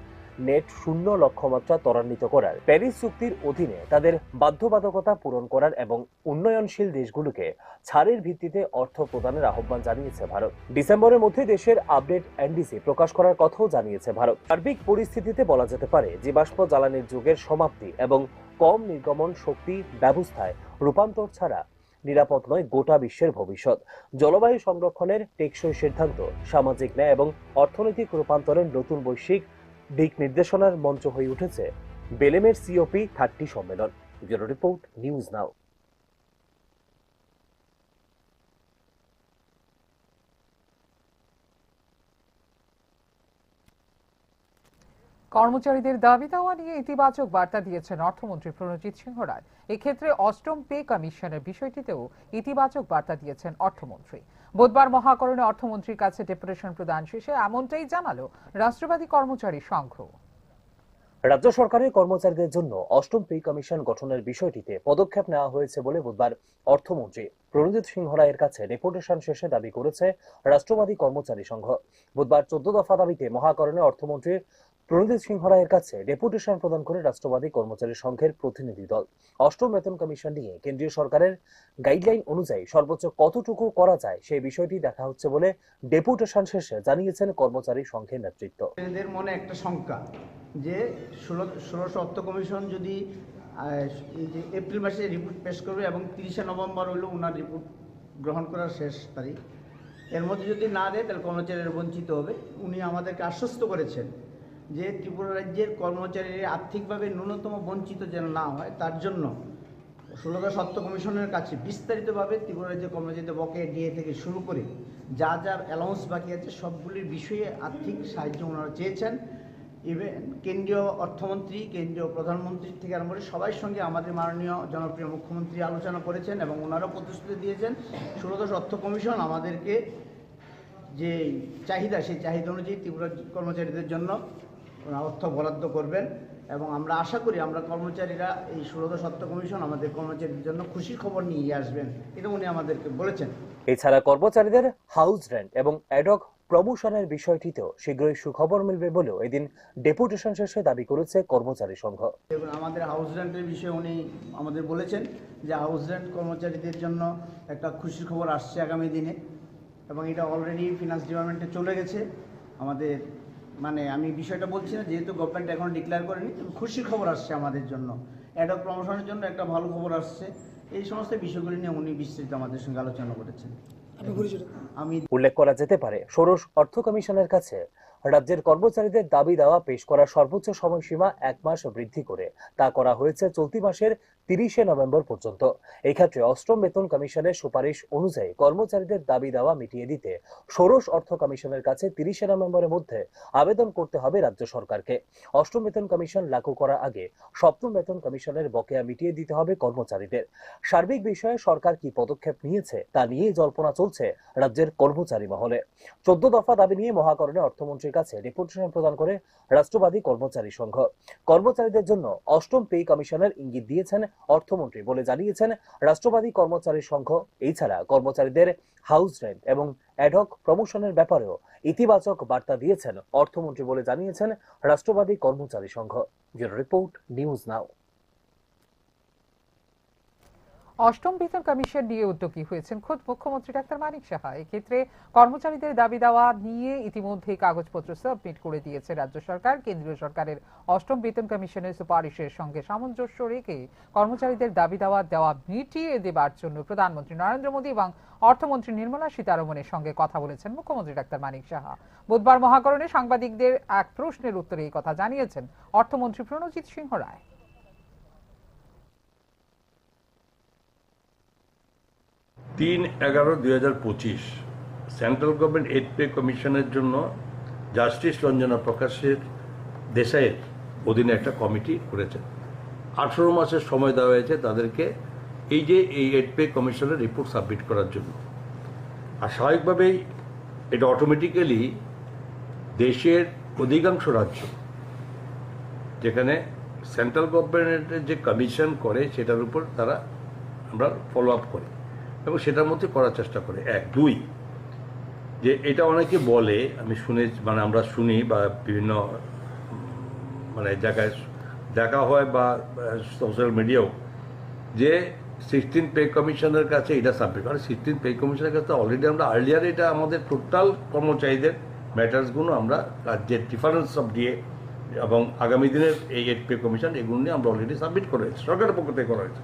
নেট শূন্য লক্ষ্যমাত্রা ত্বরান্বিত করার, প্যারিস চুক্তির অধীনে তাদের বাধ্যবাধকতা পূরণ করার এবং উন্নয়নশীল দেশগুলোকে ছাড়ের ভিত্তিতে অর্থ প্রদানের আহ্বান জানিয়েছে ভারত। ডিসেম্বরের মধ্যে দেশের আপডেট এনডিসি প্রকাশ করার কথাও জানিয়েছে ভারত। সার্বিক পরিস্থিতিতে বলা যেতে পারে, জীবাশ্ম জ্বালানির যুগের সমাপ্তি এবং কম নির্গমন শক্তি ব্যবস্থায় রূপান্তর ছাড়া নিরাপদ নয় গোটা বিশ্বের ভবিষ্যৎ। জলবায়ু সংরক্ষণের টেকসই সিদ্ধান্ত, সামাজিক ন্যায় এবং অর্থনৈতিক রূপান্তরের নতুন বৈশ্বিক দিক নির্দেশনার মঞ্চ হয়ে উঠেছে বেলেমের সিওপি থার্টি সম্মেলন। ব্যুরো রিপোর্ট, নিউজ নাও। কর্মচারীদের দাবি দাওয়া নিয়ে ইতিবাচক বার্তা দিয়েছেন অর্থমন্ত্রী প্রণজিৎ সিংহ রায়। এক্ষেত্রে অষ্টম পে কমিশনের বিষয়টিতেও ইতিবাচক বার্তা দিয়েছেন অর্থমন্ত্রী। বুধবার মহাকরণে অর্থমন্ত্রীর কাছে ডেপুটেশন প্রদান শেষে এমনটাই জানালো রাষ্ট্রবাদী কর্মচারী সংঘ। রাজ্য সরকারের কর্মচারীদের জন্য অষ্টম পে কমিশন গঠনের বিষয়টিতে পদক্ষেপ নেওয়া হয়েছে বলে বুধবার অর্থমন্ত্রী প্রণজিৎ সিংহ রায়ের কাছে ডেপুটেশন শেষে দাবি করেছে রাষ্ট্রবাদী কর্মচারী সংঘ। বুধবার চোদ্দ দফা দাবিতে মহাকরণে অর্থমন্ত্রী প্রণজিৎ সিংহ রায়ের কাছে ডেপুটেশন প্রদান করে রাষ্ট্রবাদী কর্মচারী সংঘের প্রতিনিধি দল। অষ্টম বেতন কমিশন নিয়ে কেন্দ্রীয় সরকারের গাইডলাইন অনুযায়ী সর্বোচ্চ কতটুকু করা যায়, সেই বিষয়টি দেখা হচ্ছে বলে ডেপুটেশন শেষে জানিয়েছেন কর্মচারী সংঘের নেতৃত্ব। এদের মনে একটা শঙ্কা যে ষোলো, ষোড়শ অর্থ কমিশন যদি, আহ, এই যে এপ্রিল মাসে রিপোর্ট পেশ করবে এবং তিরিশে নভেম্বর হইল ওনার রিপোর্ট গ্রহণ করার শেষ তারিখ, এর মধ্যে যদি না দেয় তাহলে কর্মচারীরা বঞ্চিত হবে। উনি আমাদেরকে আশ্বস্ত করেছেন যে ত্রিপুরা রাজ্যের কর্মচারীরা আর্থিকভাবে ন্যূনতম বঞ্চিত যেন না হয়, তার জন্য ষোলো দশ অর্থ কমিশনের কাছে বিস্তারিতভাবে ত্রিপুরা রাজ্যের কর্মচারীদের বকেয়া ডিএ থেকে শুরু করে যা যা অ্যালাউন্স বাকি আছে, সবগুলির বিষয়ে আর্থিক সাহায্য ওনারা চেয়েছেন। ইভেন কেন্দ্রীয় অর্থমন্ত্রী, কেন্দ্রীয় প্রধানমন্ত্রী থেকে আরম্ভ করে সবার সঙ্গে আমাদের মাননীয় জনপ্রিয় মুখ্যমন্ত্রী আলোচনা করেছেন এবং ওনারাও প্রতিশ্রুতি দিয়েছেন ষোলো দশ অর্থ কমিশন আমাদেরকে যে চাহিদা, সেই চাহিদা অনুযায়ী ত্রিপুরা কর্মচারীদের জন্য ওনারা অর্থ বরাদ্দ করবেন। এবং আমরা আশা করি আমরা কর্মচারীরা এই ষোলো দশ অর্থ কমিশন আমাদের কর্মচারীদের জন্য খুশির খবর নিয়ে আসবেন, এটা উনি আমাদেরকে বলেছেন। এছাড়া কর্মচারীদের হাউস রেন্ট এবং অ্যাডহক প্রমোশনের বিষয়টিতেও শীঘ্রই সুখবর মিলবে বলেও এদিন ডেপুটেশন শেষে দাবি করেছে কর্মচারী সংঘ। এবং আমাদের হাউস রেন্টের বিষয়ে উনি আমাদের বলেছেন যে হাউস রেন্ট কর্মচারীদের জন্য একটা খুশির খবর আসছে আগামী দিনে, এবং এটা অলরেডি ফিনান্স ডিপার্টমেন্টে চলে গেছে। আমাদের, মানে, আমি বিষয়টা বলছি না, যেহেতু গভর্নমেন্ট এখনো ডিক্লেয়ার করেনি, তবে খুশির খবর আসছে আমাদের জন্য। অ্যাডহক প্রমোশনের জন্য একটা ভালো খবর আসছে। এই সমস্ত বিষয়গুলি নিয়ে উনি বিস্তৃত আমাদের সঙ্গে আলোচনা করেছেন। আমি উল্লেখ করা যেতে পারে, ষোড়শ অর্থ কমিশনের কাছে রাজ্যের কর্মচারীদের দাবি দাওয়া পেশ করার সর্বোচ্চ সময়সীমা এক মাস বৃদ্ধি করে তা করা হয়েছে চলতি মাসের তিরিশে নভেম্বর পর্যন্ত। এই ক্ষেত্রে অষ্টম বেতন কমিশনের সুপারিশ অনুযায়ী কর্মচারীদের দাবি দাওয়া মিটিয়ে দিতে ষোড়শ অর্থ কমিশনের কাছে তিরিশে নভেম্বরের মধ্যে আবেদন করতে হবে রাজ্য সরকারকে। অষ্টম বেতন কমিশন লাগু করার আগে সপ্তম বেতন কমিশনের বকেয়া মিটিয়ে দিতে হবে কর্মচারীদের। সার্বিক বিষয়ে সরকার কি পদক্ষেপ নিয়েছে তা নিয়ে জল্পনা চলছে রাজ্যের কর্মচারী মহলে। চোদ্দ দফা দাবি নিয়ে মহাকরণে অর্থমন্ত্রীর কাছে ডেপুটেশন প্রদান করে রাষ্ট্রবাদী কর্মচারী সংঘ। কর্মচারীদের জন্য অষ্টম পে কমিশনের ইঙ্গিত দিয়েছেন অর্থমন্ত্রী বলে জানিয়েছেন রাষ্ট্রবাদী কর্মচারী সংঘ। এছাড়া কর্মচারীদের হাউস রেন্ট এবং অ্যাডহক প্রমোশনের ব্যাপারেও ইতিবাচক বার্তা দিয়েছেন অর্থমন্ত্রী বলে জানিয়েছেন Rashtrabadi Karmachari Sangh. Bureau report, news now. অষ্টম বেতন কমিশন নিয়ে উদ্যোগী হয়েছেন খোদ মুখ্যমন্ত্রী ডাক্তার মানিক সাহা। এক্ষেত্রে কর্মচারীদের দাবি দাওয়া নিয়ে ইতিমধ্যেই কাগজপত্র সাবমিট করে দিয়েছে রাজ্য সরকার। কেন্দ্রীয় সরকারের অষ্টম বেতন কমিশনের সুপারিশের সঙ্গে সামঞ্জস্য রেখে কর্মচারীদের দাবি দাওয়া দেওয়া মিটিয়ে দেবার জন্য প্রধানমন্ত্রী নরেন্দ্র মোদী এবং অর্থমন্ত্রী নির্মলা সীতারমণের সঙ্গে কথা বলেছেন মুখ্যমন্ত্রী ডাক্তার মানিক সাহা। বুধবার মহাকরণে সাংবাদিকদের এক প্রশ্নের উত্তরে এই কথা জানিয়েছেন অর্থমন্ত্রী প্রণজিৎ সিংহ রায়। তিন এগারো দুই হাজার পঁচিশ সেন্ট্রাল গভর্নমেন্ট এইট পে কমিশনের জন্য জাস্টিস রঞ্জনা প্রকাশের দেশাইয়ের অধীনে একটা কমিটি করেছেন। আঠেরো মাসের সময় দেওয়া হয়েছে তাদেরকে এই যে এই এইট পে কমিশনের রিপোর্ট সাবমিট করার জন্য। আর স্বাভাবিকভাবেই এটা অটোমেটিক্যালি দেশের অধিকাংশ রাজ্য যেখানে সেন্ট্রাল গভর্নমেন্টের যে কমিশন করে সেটার উপর তারা আমরা ফলো আপ করি এবং সেটার মধ্যে করার চেষ্টা করি। এক, দুই, যে এটা অনেকে বলে, আমি শুনে, মানে আমরা শুনি বা বিভিন্ন মানে জায়গায় দেখা হয় বা সোশ্যাল মিডিয়াও, যে সিক্সটিন পে কমিশনের কাছে এটা সাবমিট, কারণ সিক্সটিন পে কমিশনের কাছে অলরেডি আমরা আর্লিয়ার এটা আমাদের টোটাল কর্মচারীদের ম্যাটার্সগুলো আমরা রাজ্যের ডিফারেন্স অফ ডিএ এবং আগামী দিনের এই এইট পে কমিশন এগুলো নিয়ে আমরা অলরেডি সাবমিট করা হয়েছে, সরকারের পক্ষ থেকে করা হয়েছে।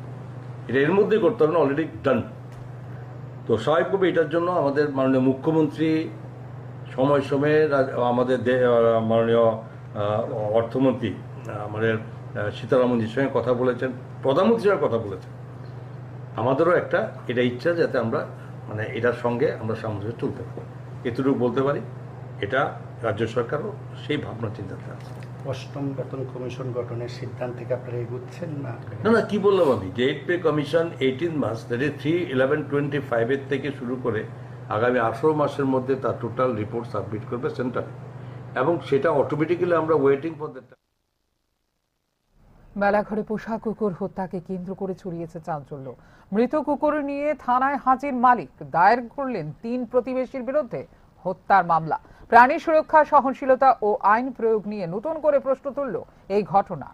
এটা এর মধ্যেই করতে হবে না, অলরেডি ডান। তো স্বাভাবিকভাবে এটার জন্য আমাদের মাননীয় মুখ্যমন্ত্রী সময় সময়ে আমাদের মাননীয় অর্থমন্ত্রী আমাদের সীতারামনজির সঙ্গে কথা বলেছেন, প্রধানমন্ত্রীর সঙ্গে কথা বলেছেন। আমাদেরও একটা এটা ইচ্ছা যাতে আমরা মানে এটার সঙ্গে আমরা সামঞ্জস্য তুলতে পারি, এতটুকু বলতে পারি। এটা রাজ্য সরকারও সেই ভাবনা চিন্তাতে আছে। অষ্টম বেতন কমিশন গঠনের সিদ্ধান্তে কি আপনারা এগুচ্ছেন না? না না, কি বললাম আমি, যে এইট পে কমিশন এইটিন মাস, that is three eleven twenty ফাইভের থেকে শুরু করে আগামী আঠারো মাসের মধ্যে তার টোটাল রিপোর্ট সাবমিট করবে সেন্টারে, এবং সেটা অটোমেটিক্যালি আমরা ওয়েটিং ফর দ্যাট। মেলাঘরে পোষা কুকুর হত্যাকে কেন্দ্র করে ছড়িয়েছে চাঞ্চল্য। মৃত কুকুর নিয়ে থানায় হাজির মালিক, দায়ের করলেন তিন প্রতিবেশীর বিরুদ্ধে হত্যার মামলা। প্রাণী সুরক্ষা, সহনশীলতা ও আইন প্রয়োগ নিয়ে নতুন করে প্রশ্ন তুলল এই ঘটনা।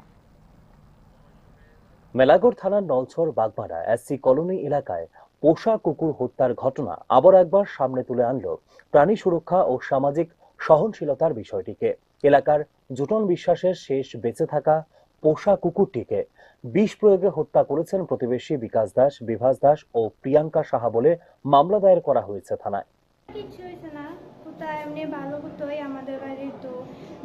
মেলাঘর থানার নলছর বাগমারা এসসি কলোনি এলাকায় পোষা কুকুর হত্যার ঘটনা আবার একবার সামনে তুলে আনল প্রাণী সুরক্ষা ও সামাজিক সহনশীলতার বিষয়টিকে। এলাকার জুটন বিশ্বাসের শেষ বেঁচে থাকা পোষা কুকুরটিকে বিষ প্রয়োগে হত্যা করেছেন প্রতিবেশী বিকাশ দাস, বিভাস দাস ও প্রিয়াঙ্কা সাহা বলে মামলা দায়ের করা হয়েছে থানায়। কিচ্ছু হয়েছে না, কুত্তা এমনি ভালো কুত্তাই আমাদের বাড়ির। তো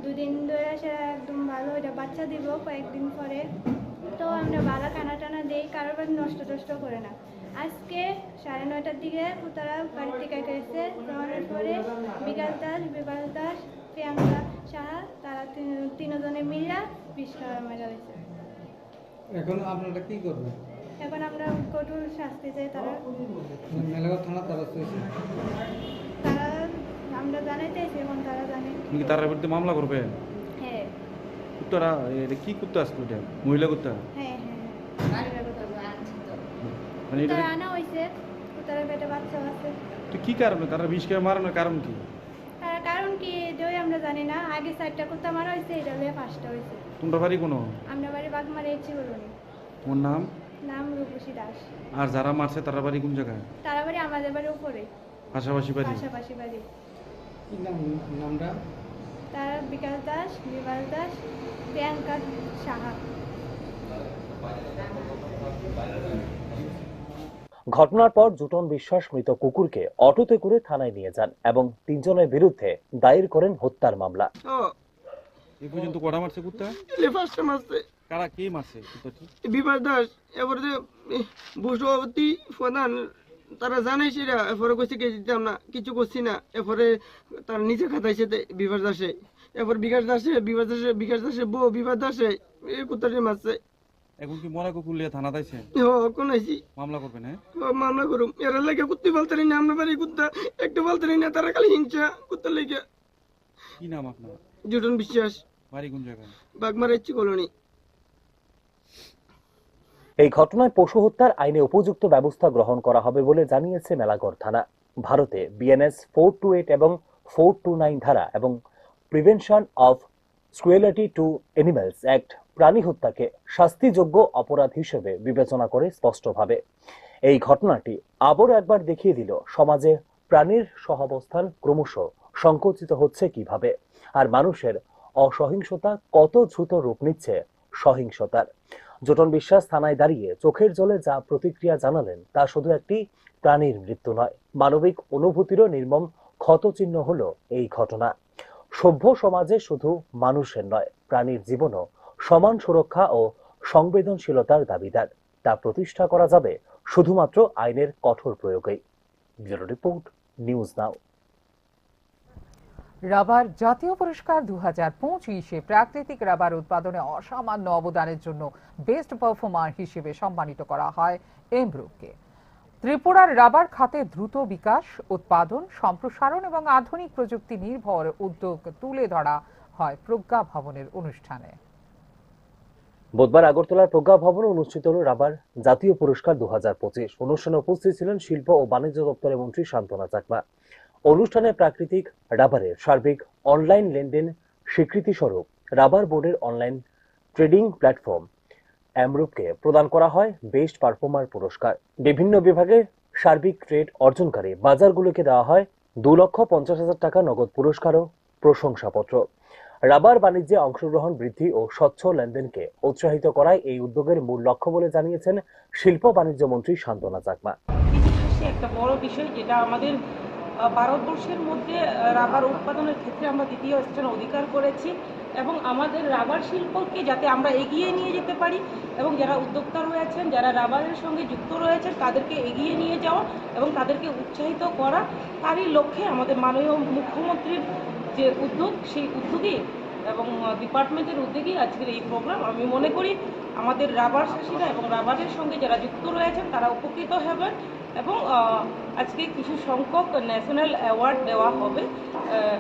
দুদিন ধরে সে একদম ভালো, এটা বাচ্চা দিব কয়েকদিন পরে। তো আমরা ভালো খানা টানা দেই, কারোর বাড়ি নষ্ট টষ্ট করে না। আজকে সাড়ে নয়টার দিকে কুত্তারা বাড়ি থেকে গেছে, যাওয়ার পরে বিকাশ দাস, বিভাস দাস, প্রিয়াঙ্কা সাহা, তারা তিন- তিনজনে মিলে বিষ খাওয়া মারা হয়েছে। এখন আপনারা কি করবেন? এখন আমরা কঠোর শাস্তি চাই তারা। মানে মেলাঘর থানা তারা চাইছে? তারা, আমরা জানাইতে আইছি, এখন তারা জানে। তুমি কি তারার বিরুদ্ধে মামলা করবে? হ্যাঁ। কুত্তারা, এটা কি কুত্তা আসলো এটা? মহিলা কুত্তা? হ্যাঁ, হ্যাঁ, হ্যাঁ। মানে এটা তারা আনা হয়েছে, তারা পেটে বাচ্চা আছে। তো কি কারণে তারা বিষ খেয়ে মারানোর কারণ কি? তারা কি এটাই আমরা জানি না। আগে চারটা কুত্তা মারা হয়েছে, এটা হলে পাঁচটা হয়েছে। তোমরা বাড়ি কোনো? আমরা বাড়ি বাগমারা এসছি বলুন। তোমার নাম? নাম রূপসী দাস। আর যারা মারছে তারা বাড়ি কোন জায়গায়? তারা বাড়ি আমাদের বাড়ির উপরে। পাশাপাশি বাড়ি? পাশাপাশি বাড়ি। কি নাম, নামটা? তারা বিকাশ দাস, বিমল দাস, প্রিয়াঙ্কা সাহা। ঘটনার পর জুটন বিশ্বাস মৃত কুকুরকে অটোতে করে থানায় নিয়ে যান এবং তিনজনের বিরুদ্ধে দায়ের করেন হত্যার মামলা। ও এই পর্যন্ত কটা মারছে কুত্তা? এলে পাঁচটা মারছে। কারা, কে মারছে কুত্তাটি? বিভাস দাস, এবারে যে এ, বসভাপতি প্রধান, তারা জানাইছে এটা, এরপরে কইছে কি দিতাম না, কিছু করছি না। এরপরে তার নিজে খাতাইছে তে বিভাস দাসে, এরপর বিকাশ দাসে, বিভাস দাসে, বিকাশ দাসে বউ, বিভাস দাসে এই কুত্তাটি মারছে। এখন কি মরা কুকুর লিয়ে থানা দাইছে? হ, কোন আইছি? মামলা করবেন, হ্যাঁ? ও, মামলা করুম। এরা লাগে কুত্তি পালতারি না, আমরা বাড়ি কুত্তা একটু পালতারি না, তারা খালি হিংসা কুত্তা লেগে। কি নাম আপনার? জুটন বিশ্বাস, বাড়ি কোন জায়গায়? বাগমারা ইচ্ছি কলোনি। এই ঘটনায় পশু হত্যার আইনে উপযুক্ত ব্যবস্থা গ্রহণ করা হবে বলে জানিয়েছে মেলাঘর থানা। ভারতে বিএনএস ফোর টু এইট এবং ফোর টু নাইন ধারা এবং prevention of cruelty to animals act প্রাণী হত্যাকে শাস্তিযোগ্য অপরাধ হিসেবে বিবেচনা করে স্পষ্টভাবে। এই ঘটনাটি আবারও একবার দেখিয়ে দিল সমাজে প্রাণীর সহাবস্থান ক্রমশ সংকুচিত হচ্ছে কিভাবে, আর মানুষের অসহিংসতা কত দ্রুত রূপ নিচ্ছে সহিংসতার। জোটন বিশ্বাস থানায় দাঁড়িয়ে চোখের জলে যা প্রতিক্রিয়া জানালেন, তা শুধু একটি প্রাণীর মৃত্যু নয়, মানবিক অনুভূতিরও নির্মম ক্ষতচিহ্ন হলো এই ঘটনা। সভ্য সমাজে শুধু মানুষের নয়, প্রাণীর জীবনও সমান সুরক্ষা ও সংবেদনশীলতার দাবিদার। তা প্রতিষ্ঠা করা যাবে শুধুমাত্র আইনের কঠোর প্রয়োগেই। ব্যুরো রিপোর্ট, নিউজ নাও। রাবার জাতীয় পুরস্কার দু হাজার পঁচিশে প্রাকৃতিক রাবার উৎপাদনে অসামান্য অবদানের জন্য বেস্ট পারফর্মার হিসেবে সম্মানিত করা হয় এমব্রুককে। ত্রিপুরার রাবার খাতে দ্রুত বিকাশ, উৎপাদন, সম্প্রসারণ এবং আধুনিক প্রযুক্তি নির্ভর উদ্যোগ তুলে ধরা হয় প্রজ্ঞা ভবনের অনুষ্ঠানে। বুধবার আগরতলার প্রজ্ঞা ভবনে অনুষ্ঠিত হল রাবার জাতীয় পুরস্কার দু হাজার পঁচিশ। অনুষ্ঠানে উপস্থিত ছিলেন শিল্প ও বাণিজ্য দপ্তরের মন্ত্রী সান্ত্বনা চাকমা। অনুষ্ঠানে প্রাকৃতিক রাবারের সার্বিক অনলাইন লেনদেন স্বীকৃতি স্বরূপ রাবার বোর্ডের অনলাইন ট্রেডিং প্ল্যাটফর্ম অ্যামরুপকে প্রদান করা হয় বেস্ট পারফর্মার পুরস্কার। বিভিন্ন বিভাগে সার্বিক ট্রেড অর্জনকারী বাজারগুলোকে দেওয়া হয় দু লক্ষ পঞ্চাশ হাজার টাকা নগদ পুরস্কার ও প্রশংসাপত্র। রাবার বাণিজ্যে অংশগ্রহণ বৃদ্ধি ও স্বচ্ছ লেনদেনকে উৎসাহিত করাই এই উদ্যোগের মূল লক্ষ্য বলে জানিয়েছেন শিল্প বাণিজ্য মন্ত্রী সান্ত্বনা চাকমা। পৃথিবীর একটা বড় বিষয়, যেটা আমাদের আহ, ভারতবর্ষের মধ্যে আহ, রাবার উৎপাদনের ক্ষেত্রে আমরা দ্বিতীয় স্থান অধিকার করেছি এবং আমাদের রাবার শিল্পকে যাতে আমরা এগিয়ে নিয়ে যেতে পারি এবং যারা উদ্যোক্তা রয়েছেন, যারা রাবারের সঙ্গে যুক্ত রয়েছেন, তাদেরকে এগিয়ে নিয়ে যাওয়া এবং তাদেরকে উৎসাহিত করা, তারই লক্ষ্যে আমাদের মাননীয় মুখ্যমন্ত্রীর যে উদ্যোগ, সেই উদ্যোগে এবং ডিপার্টমেন্টের উদ্যোগেই আজকের এই প্রোগ্রাম। আমি মনে করি আমাদের রাবার চাষিরা এবং রাবারের সঙ্গে যারা যুক্ত রয়েছেন, তারা উপকৃত হবেন এবং আহ, আজকে কিছু সংখ্যক ন্যাশনাল অ্যাওয়ার্ড দেওয়া হবে, আহ,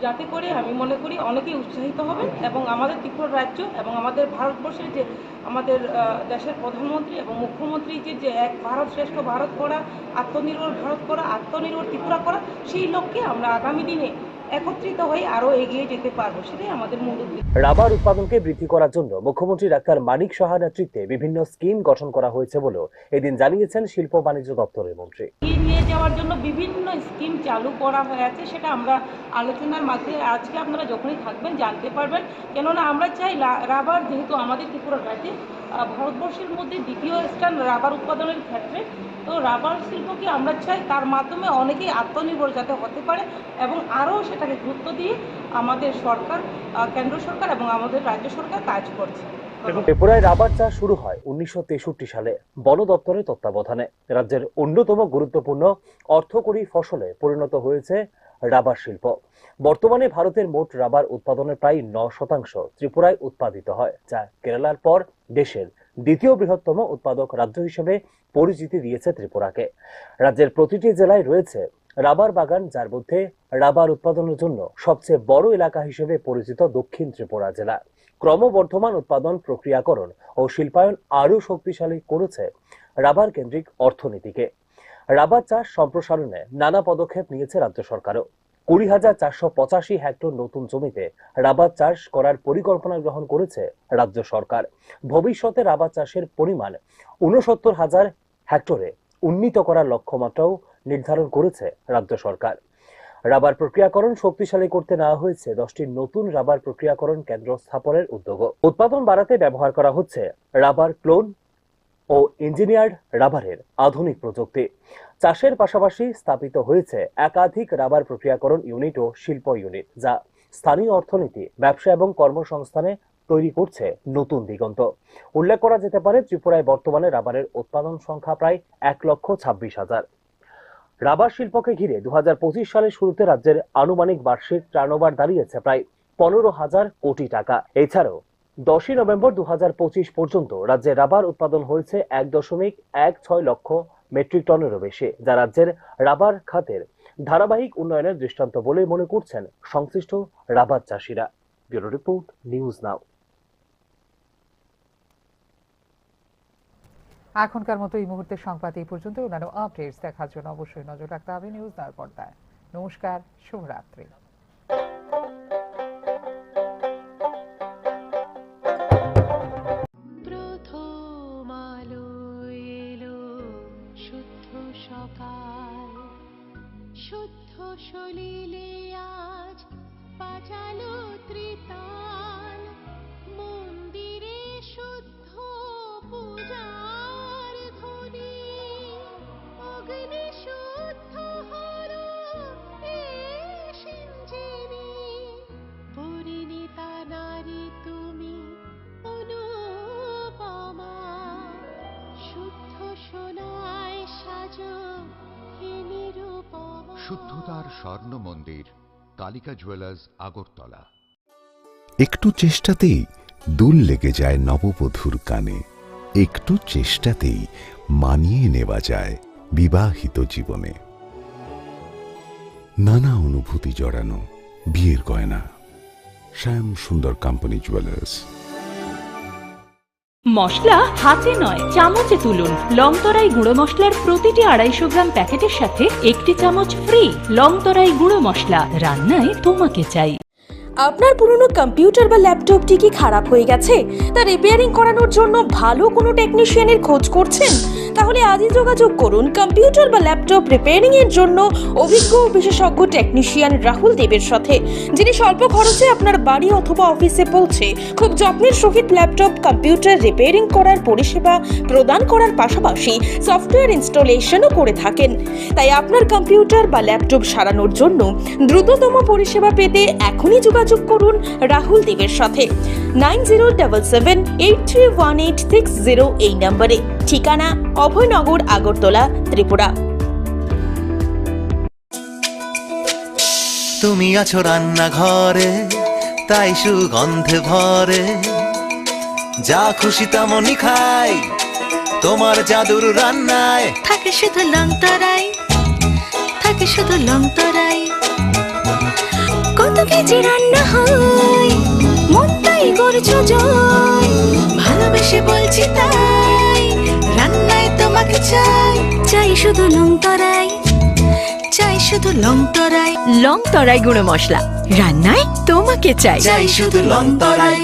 যাতে করে আমি মনে করি অনেকেই উৎসাহিত হবেন এবং আমাদের ত্রিপুরা রাজ্য এবং আমাদের ভারতবর্ষের যে আমাদের আহ, দেশের প্রধানমন্ত্রী এবং মুখ্যমন্ত্রী যে যে এক ভারত শ্রেষ্ঠ ভারত করা, আত্মনির্ভর ভারত করা, আত্মনির্ভর ত্রিপুরা করা, সেই লক্ষ্যে আমরা আগামী দিনে একত্রিত হয়ে আরো এগিয়ে যেতে পারবো, সেটাই আমাদের মূল উদ্দেশ্য। রাবার উৎপাদনকে বৃদ্ধি করার জন্য মুখ্যমন্ত্রী ডাক্তার মানিক সাহা নেতৃত্বে বিভিন্ন স্কিম গঠন করা হয়েছে বলেও এদিন জানিয়েছেন শিল্প বাণিজ্য দপ্তরের মন্ত্রী। এগিয়ে নিয়ে যাওয়ার জন্য বিভিন্ন স্কিম চালু করা হয়েছে, সেটা আমরা আলোচনার মাঝে আজকে আপনারা যখনই থাকবেন জানতে পারবেন। কেননা আমরা চাই লা- রাবার যেহেতু আমাদের ত্রিপুরা রাজ্যে আহ, ভারতবর্ষের মধ্যে দ্বিতীয় স্থান রাবার উৎপাদনের ক্ষেত্রে, তো রাবার শিল্পকে আমরা চাই তার মাধ্যমে অনেকেই আত্মনির্ভর যাতে হতে পারে এবং আরও সেটাকে গুরুত্ব দিয়ে আমাদের সরকার, আহ, কেন্দ্র সরকার এবং আমাদের রাজ্য সরকার কাজ করছে। ত্রিপুরায় রাবার চাষ শুরু হয় উনিশশো তেষট্টি সালে বন দপ্তরের তত্ত্বাবধানে। রাজ্যের অন্যতম গুরুত্বপূর্ণ অর্থকরী ফসলে পরিণত হয়েছে রাবার শিল্প। বর্তমানে ভারতের মোট রাবার উৎপাদনের প্রায় ন শতাংশ ত্রিপুরায় উৎপাদিত হয়, যা কেরালার পর দেশের দ্বিতীয় বৃহত্তম উৎপাদক রাজ্য হিসেবে পরিচিতি দিয়েছে ত্রিপুরাকে। রাজ্যের প্রতিটি জেলায় রয়েছে রাবার বাগান, যার মধ্যে রাবার উৎপাদনের জন্য সবচেয়ে বড় এলাকা হিসেবে পরিচিত দক্ষিণ ত্রিপুরা জেলা। ক্রমবর্ধমান উৎপাদন, প্রক্রিয়াকরণ ও শিল্পায়ন আরও শক্তিশালী করেছে রাবার কেন্দ্রিক অর্থনীতিকে। রাবার চাষ সম্প্রসারণে নানা পদক্ষেপ নিয়েছে রাজ্য সরকারও। কুড়ি হাজার চারশো পঁচাশি হেক্টর নতুন জমিতে রাবার চাষ করার পরিকল্পনা গ্রহণ করেছে রাজ্য সরকার। ভবিষ্যতে রাবার চাষের পরিমাণ ঊনসত্তর হাজার হেক্টরে উন্নীত করার লক্ষ্যমাত্রাও নির্ধারণ করেছে রাজ্য সরকার। রাবার প্রক্রিয়াকরণ শক্তিশালী করতে নেওয়া হয়েছে দশটি নতুন রাবার প্রক্রিয়াকরণ কেন্দ্র স্থাপনের উদ্যোগও। উৎপাদন বাড়াতে ব্যবহার করা হচ্ছে রাবার ক্লোন ও ইঞ্জিনিয়ার্ড রাবারের আধুনিক প্রযুক্তি। চাষের পাশাপাশি স্থাপিত হয়েছে একাধিক রাবার প্রক্রিয়াকরণ ইউনিট ও শিল্প ইউনিট, যা স্থানীয় অর্থনীতি, ব্যবসা এবং কর্মসংস্থানে তৈরি করছে নতুন দিগন্ত। উল্লেখ করা যেতে পারে, ত্রিপুরায় বর্তমানে রাবারের উৎপাদন সংখ্যা প্রায় এক লক্ষ ছাব্বিশ হাজার। রাবার শিল্পকে ঘিরে দু হাজার পঁচিশ সালের শুরুতে রাজ্যের আনুমানিক বার্ষিক টার্নওভার দাঁড়িয়েছে প্রায় পনেরো হাজার কোটি টাকা। এছাড়াও দশই নভেম্বর দু হাজার পঁচিশ পর্যন্ত রাজ্যে রাবার উৎপাদন হয়েছে এক দশমিক এক ছয় লক্ষ মেট্রিক টনেরও বেশি, যা রাজ্যের রাবার খাতের ধারাবাহিক উন্নয়নের দৃষ্টান্ত বলেই মনে করছেন সংশ্লিষ্ট রাবার চাষিরা। ব্যুরো রিপোর্ট, নিউজ নাও। এখনকার মতো এই মুহূর্তে সংবাদ এই পর্যন্ত। অন্যান্য আপডেটস দেখার জন্য অবশ্যই নজর রাখতে হবে নিউজ নাওর পর্দায়। নমস্কার, শুভরাত্রি। প্রথম আলো এলো শুদ্ধ সকাল, শুদ্ধ সলিলে আজ বাজালো ত্রিতাল, মন্দিরে শুদ্ধ পূজার ধ্বনি, অগ্নি শুদ্ধ হলো এ সিঞ্জিনী। পরিণীতা নারী তুমি অনুপমা, শুদ্ধ সোনায় সাজো হে নিরুপমা। শুদ্ধতার স্বর্ণ মন্দির, কালিকা জুয়েলার্স, আগরতলা। একটু চেষ্টাতেই দুল লেগে যায় নববধূর কানে, একটু চেষ্টাতেই মানিয়ে নেওয়া যায় বিবাহিত জীবনে। নানা অনুভূতি জড়ানো বিয়ের গয়না। শ্যাম সুন্দর কোম্পানি জুয়েলার্স। মশলা হাতে নয়, চামচে তুলুন। লংতরাই গুঁড়ো মশলার প্রতিটি আড়াইশো গ্রাম প্যাকেটের সাথে একটি চামচ ফ্রি। লংতরাই গুঁড়ো মশলা, রান্নায় তোমাকে চাই। আপনার পুরনো কম্পিউটার বা ল্যাপটপটি কি খারাপ হয়ে গেছে? তা রিপেয়ারিং করানোর জন্য ভালো কোনো টেকনিশিয়ানের খোঁজ করছেন? তাহলে আজই যোগাযোগ করুন কম্পিউটার বা ল্যাপটপ রিপেয়ারিং এর জন্য অভিজ্ঞ ও বিশেষজ্ঞ টেকনিশিয়ান রাহুল দেবের সাথে, যিনি স্বল্প খরচে আপনার বাড়ি অথবা অফিসে পৌঁছে খুব যত্নের সহিত ল্যাপটপ কম্পিউটার রিপেয়ারিং করার পরিষেবা প্রদান করার পাশাপাশি সফটওয়্যার ইনস্টলেশনও করে থাকেন। তাই আপনার কম্পিউটার বা ল্যাপটপ সারানোর জন্য দ্রুততম পরিষেবা পেতে এখনই যোগাযোগ করুন রাহুল দেবের সাথে nine zero double seven eight three one eight six zero এই নম্বরে। ঠিকানা অভয়নগর, আগরতলা, ত্রিপুরা। তুমি আছো রান্নাঘরে, তাই সুগন্ধে ভরে। যা খুশি তেমনই খাই, তোমার জাদুর রান্নায়। থাকে শুধু লংতরাই, থাকে শুধু লংতরাই। কত কেজি রান্না হয়, মনটাই করছো জয়। ভালোবেসে বলছি তাই, রান্নায় তোমাকে চাই। চাই শুধু লংতরাই, চাই শুধু লংতরাই। লংতরাই গুঁড়ো মশলা, রান্নায় তোমাকে চাই। চাই শুধু লংতরাই।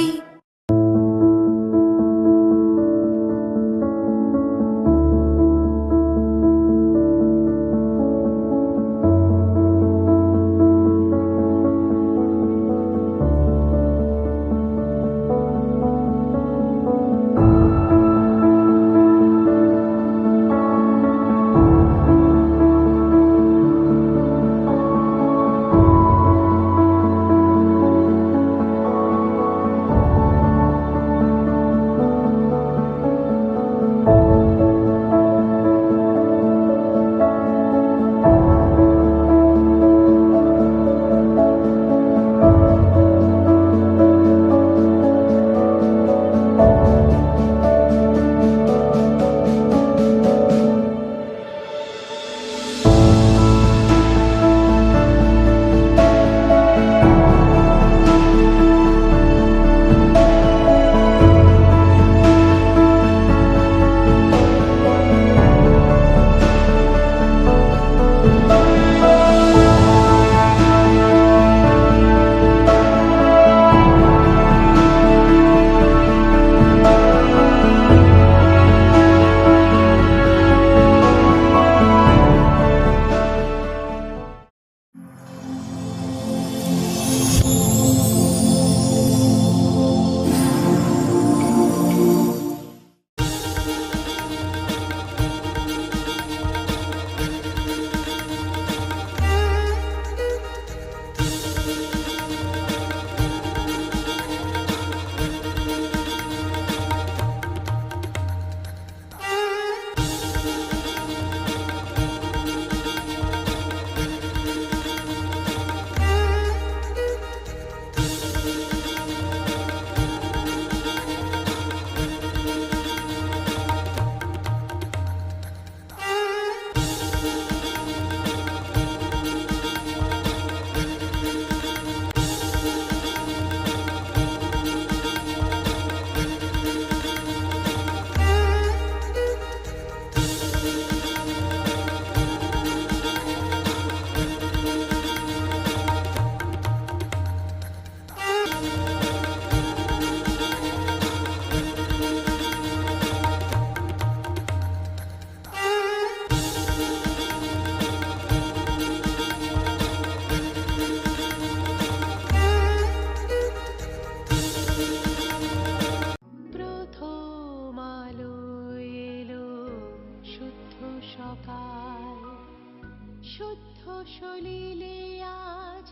সলিলে আজ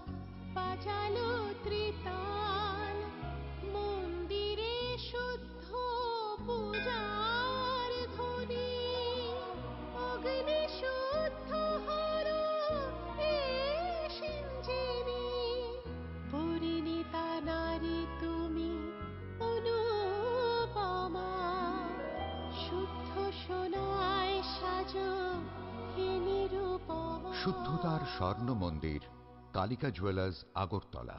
বাজালো ত্রিতাল, মন্দিরে শুদ্ধ পূজার ধ্বনি, অগ্নি শুদ্ধ হলো এ সিঞ্জিনী। পরিণীতা নারী তুমি অনুপমা, শুদ্ধ সোনায় সাজো হে নিরুপমা। শুদ্ধতার স্বর্ণ মন্দির, কালিকা জুয়েলার্স, আগরতলা।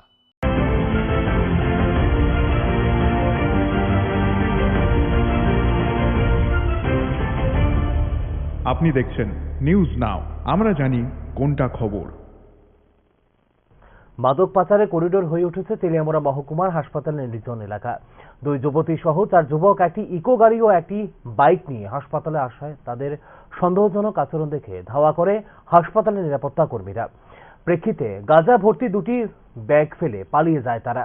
আপনি দেখছেন নিউজ নাও, আমরা জানি কোনটা খবর। মাদক পাচারে করিডোর হয়ে উঠেছে তেলিয়ামুড়া মহকুমার হাসপাতাল নির্জন এলাকা। দুই যুবতী সহ চার যুবক একটি ইকো গাড়ি ও একটি বাইক নিয়ে হাসপাতালে আসায় তাদের সন্দেহজনক আচরণ দেখে ধাওয়া করে হাসপাতালের নিরাপত্তা কর্মীরা। প্রেক্ষিতে গাঁজা ভর্তি দুটি ব্যাগ ফেলে পালিয়ে যায় তারা।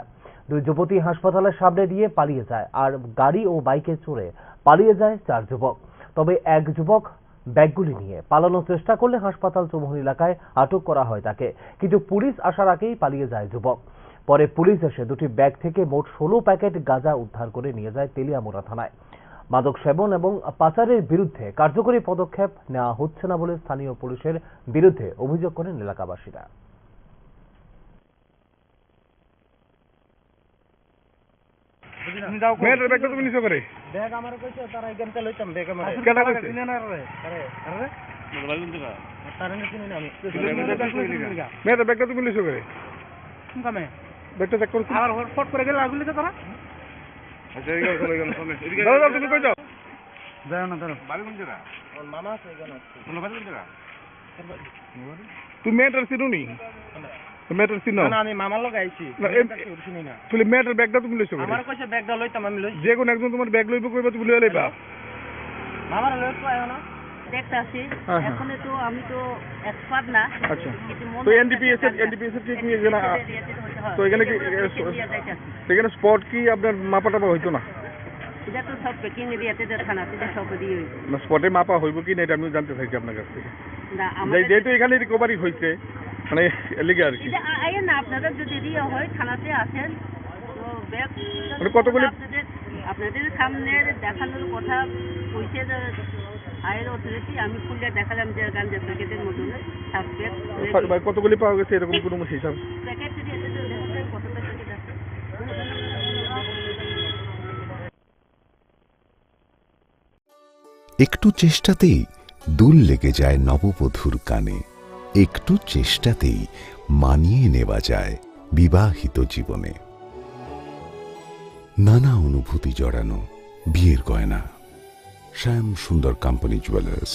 দুই যুবতী হাসপাতালের সামনে দিয়ে পালিয়ে যায়, আর গাড়ি ও বাইকে চড়ে পালিয়ে যায় চার যুবক। তবে এক যুবক ব্যাগগুলি নিয়ে পালানোর চেষ্টা করলে হাসপাতাল চৌমুহনী এলাকায় আটক করা হয় তাকে, কিন্তু পুলিশ আসার আগেই পালিয়ে যায় যুবক। পরে পুলিশ এসে দুটি ব্যাগ থেকে মোট ষোলো প্যাকেট গাঁজা উদ্ধার করে নিয়ে যায় তেলিয়ামুড়া থানায়। মাদক সেবন এবং পাচারের বিরুদ্ধে কার্যকরী পদক্ষেপ নেওয়া হচ্ছে না বলে স্থানীয় পুলিশের বিরুদ্ধে অভিযোগ করেন এলাকাবাসীরা। মেয়েটার ব্যাগটা তুমি নিছো করে? ব্যাগ আমার কইছে, তারা এখান থেকে লইতাম, ব্যাগ আমার। কেটা কইছে? চিনে না রে। আরে, আরে? তারা না চিনি না আমি। মেয়েটার ব্যাগটা তুমি নিছো করে? কোন কামে? ব্যাগটা চেক করো। আবার ফট করে গেল, আগুন লিখে তারা। আচ্ছা, এই গেল, চলে গেল, চলে। এদিকে দাঁড়াও, দাঁড়াও, তুমি কই যাও? দাঁড়াও না, দাঁড়াও। বাড়ি কোন জায়গা? ওর মামা আছে এখানে। তোমার বাড়ি কোন জায়গা? তুমি মেয়েটার চিনো নি? তুমি মেয়েটার চিনো? না, না, আমি মামার লগে আইছি। না, আমি এম-, কাছে উঠছি না। তুই মেয়েটার ব্যাগটা তুমি লইছো করে? আমার কইছে ব্যাগটা লইতাম, আমি লইছি। যে কোনো একজন তোমার ব্যাগ লইবো কইবা, তুমি লইয়া লইবা। মামার লগে তো আয় না। দেখতে আসি। হ্যাঁ, হ্যাঁ। এখন তো আমি তো এক্সপার্ট না। আচ্ছা। কিন্তু মনে তো হচ্ছে এনডিপিএস এর, একটা এনডিপিএস এর কি তুমি এখানে, এনডিপিএস এর ইয়েতে হতে হয়। তো এখানে কি, এই যে এ, ওরা স-, নিয়ে যাইতে আসি। তো এখানে স্পট কি আপনার মাপা টাপা হইতো না? এটা তো সব প্যাকিং এরিয়াতে যে থানাতে যে সব দিয়ে হইতো। না, স্পটে মাপা হইব কি না এটা আমি জানতে চাইছি আপনার কাছ থেকে। না, যে-, আমাদের যেহেতু এখানে রিকভারি হয়েছে, মানে, এর লিগে আর কি। এটা আ-, আইয়েন না, আপনারা যদি রিয়া হয়, থানাতে আসেন, তো ব্যাগ মানে, কতগুলি আপনাদের, আপনাদের সামনে দেখানোর কথা হইছে যে হায়ার অথরিটি, আমি খুলে দেখালাম যে গাঞ্জা প্যাকেটের মতন সাত ব্যাগ। ভাই, কতগুলি পাওয়া গেছে এরকম কোনো হিসাব? প্যাকেট যদি এসে দেখা যায়, কতটা প্যাকেট আছে? একটু চেষ্টাতেই দুল লেগে যায় নববধূর কানে, একটু চেষ্টাতেই মানিয়ে নেওয়া যায় বিবাহিত জীবনে। নানা অনুভূতি জড়ানো বিয়ের গয়না। শ্যাম সুন্দর কোম্পানি জুয়েলার্স।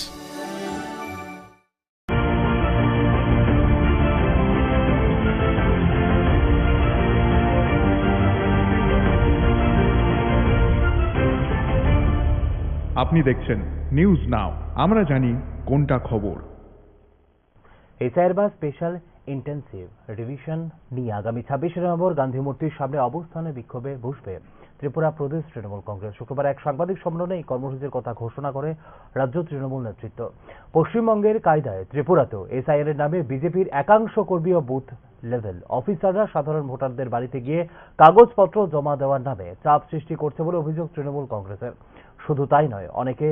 আপনি দেখছেন নিউজ নাও, আমরা জানি কোনটা খবর। এইচআইআর বা স্পেশাল ইন্টেনসিভ রিভিশন নিয়ে আগামী ছাব্বিশে নভেম্বর গান্ধী মূর্তির সামনে অবস্থানে বিক্ষোভে বসবে ত্রিপুরা প্রদেশ তৃণমূল কংগ্রেস। শুক্রবার এক সাংবাদিক সম্মেলনে এই কর্মসূচির কথা ঘোষণা করে রাজ্য তৃণমূল নেতৃত্ব। পশ্চিমবঙ্গের কায়দায় ত্রিপুরাতেও এসআইআর এর নামে বিজেপির একাংশ কর্মী ও বুথ লেভেল অফিসাররা সাধারণ ভোটারদের বাড়িতে গিয়ে কাগজপত্র জমা দেওয়ার নামে চাপ সৃষ্টি করছে বলে অভিযোগ তৃণমূল কংগ্রেসের। শুধু তাই নয়, অনেকে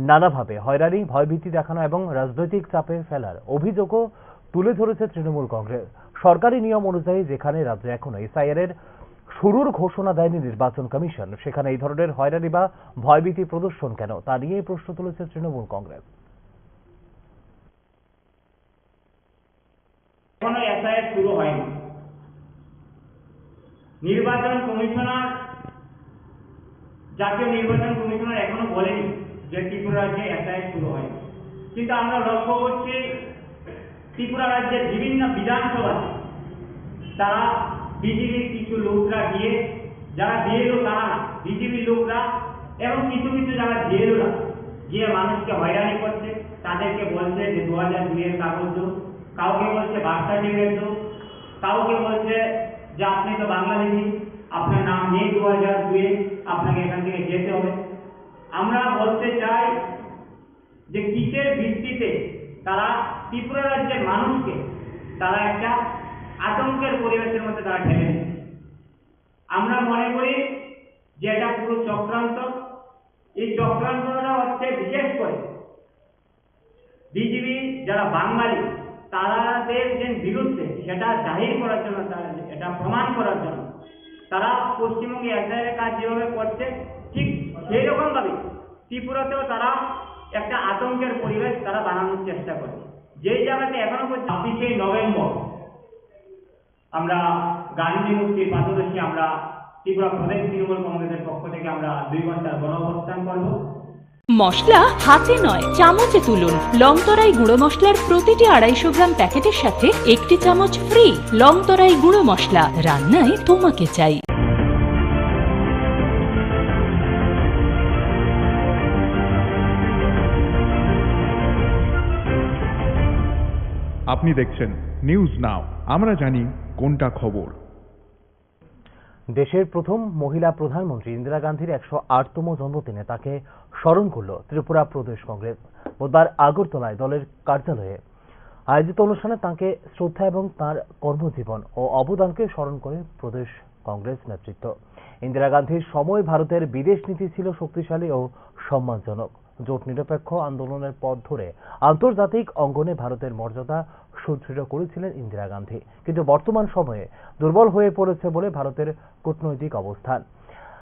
নানাভাবে হয়রানি, ভয়ভীতি দেখানো এবং রাজনৈতিক চাপে ফেলার অভিযোগও তুলে ধরেছে তৃণমূল কংগ্রেস। সরকারি নিয়ম অনুযায়ী যেখানে রাজ্যে এখনো এসআইআর এর শুরুর ঘোষণা দেয়নি নির্বাচন কমিশন, সেখানে এই ধরনের হয়রানি বা ভয়ভীতি প্রদর্শন কেন, তা নিয়েই প্রশ্ন তুলেছে তৃণমূল কংগ্রেস। এখনো এসআইআর শুরু হয়নি। নির্বাচন কমিশনার, জাতীয় নির্বাচন কমিশনার এখনো বলেনি যে ত্রিপুরা রাজ্যে এসআইআর শুরু হয়নি। কিন্তু আমরা লক্ষ্য করছি ত্রিপুরা রাজ্যের বিভিন্ন বিধানসভাতে তারা বিজেপির কিছু লোকরা গিয়ে, যারা বিএলও তারা না, বিজেপির লোকরা এবং কিছু কিছু যারা বিএলওরা গিয়ে মানুষকে হয়রানি করছে, তাদেরকে বলছে যে দু হাজার দুই এর কাগজ দেন, কাউকে বলছে বার্থ সার্টিফিকেট দেন, কাউকে বলছে যে আপনি তো বাংলাদেশি, আপনার নাম নেই দু হাজার দুই এ, আপনাকে এখান থেকে যেতে হবে। আমরা বলতে চাই যে কিসের ভিত্তিতে তারা ত্রিপুরা রাজ্যের মানুষকে তারা একটা আতঙ্কের পরিবেশের মধ্যে তারা ঠেলে দিচ্ছে। আমরা মনে করি যে এটা পুরো চক্রান্ত। এই চক্রান্তটা হচ্ছে বিশেষ করে বিজিবি যারা বাঙালি, তাদের যে বিরুদ্ধে সেটা জাহির করার জন্য, তারা এটা প্রমাণ করার জন্য তারা পশ্চিমবঙ্গে এসআইআর কাজ যেভাবে করছে, ঠিক সেই রকম ভাবে ত্রিপুরাতেও তারা একটা আতঙ্কের পরিবেশ তারা বানানোর চেষ্টা করে। যেই জায়গাতে এখনো পর্যন্ত ছাব্বিশে নভেম্বর আমরা গান্ধী মূর্তির পাদদেশে আমরা ত্রিপুরা প্রদেশ তৃণমূল কংগ্রেসের পক্ষ থেকে আমরা দুই ঘন্টার গণ অবস্থান করব। মশলা হাতে নয়, চামচে তুলুন। লংতরাই গুঁড়ো মশলার প্রতিটি আড়াইশো গ্রাম প্যাকেটের সাথে একটি চামচ ফ্রি। লংতরাই গুঁড়ো মশলা, রান্নায় তোমাকে চাই। আপনি দেখছেন নিউজ নাও, আমরা জানি কোনটা খবর। দেশের প্রথম মহিলা প্রধানমন্ত্রী ইন্দিরা গান্ধীর একশো আটতম জন্মদিনে তাকে স্মরণ করল ত্রিপুরা প্রদেশ কংগ্রেস। বুধবার আগরতলায় দলের কার্যালয়ে আয়োজিত অনুষ্ঠানে তাঁকে শ্রদ্ধা এবং তাঁর কর্মজীবন ও অবদানকে স্মরণ করে প্রদেশ কংগ্রেস নেতৃত্ব। ইন্দিরা গান্ধীর সময় ভারতের বিদেশ নীতি ছিল শক্তিশালী ও সম্মানজনক। জোট নিরপেক্ষ আন্দোলনের পথ ধরে আন্তর্জাতিক অঙ্গনে ভারতের মর্যাদা সুদৃঢ় করেছিলেন ইন্দিরা গান্ধী। কিন্তু বর্তমান সময়ে দুর্বল হয়ে পড়েছে বলে ভারতের কূটনৈতিক অবস্থান।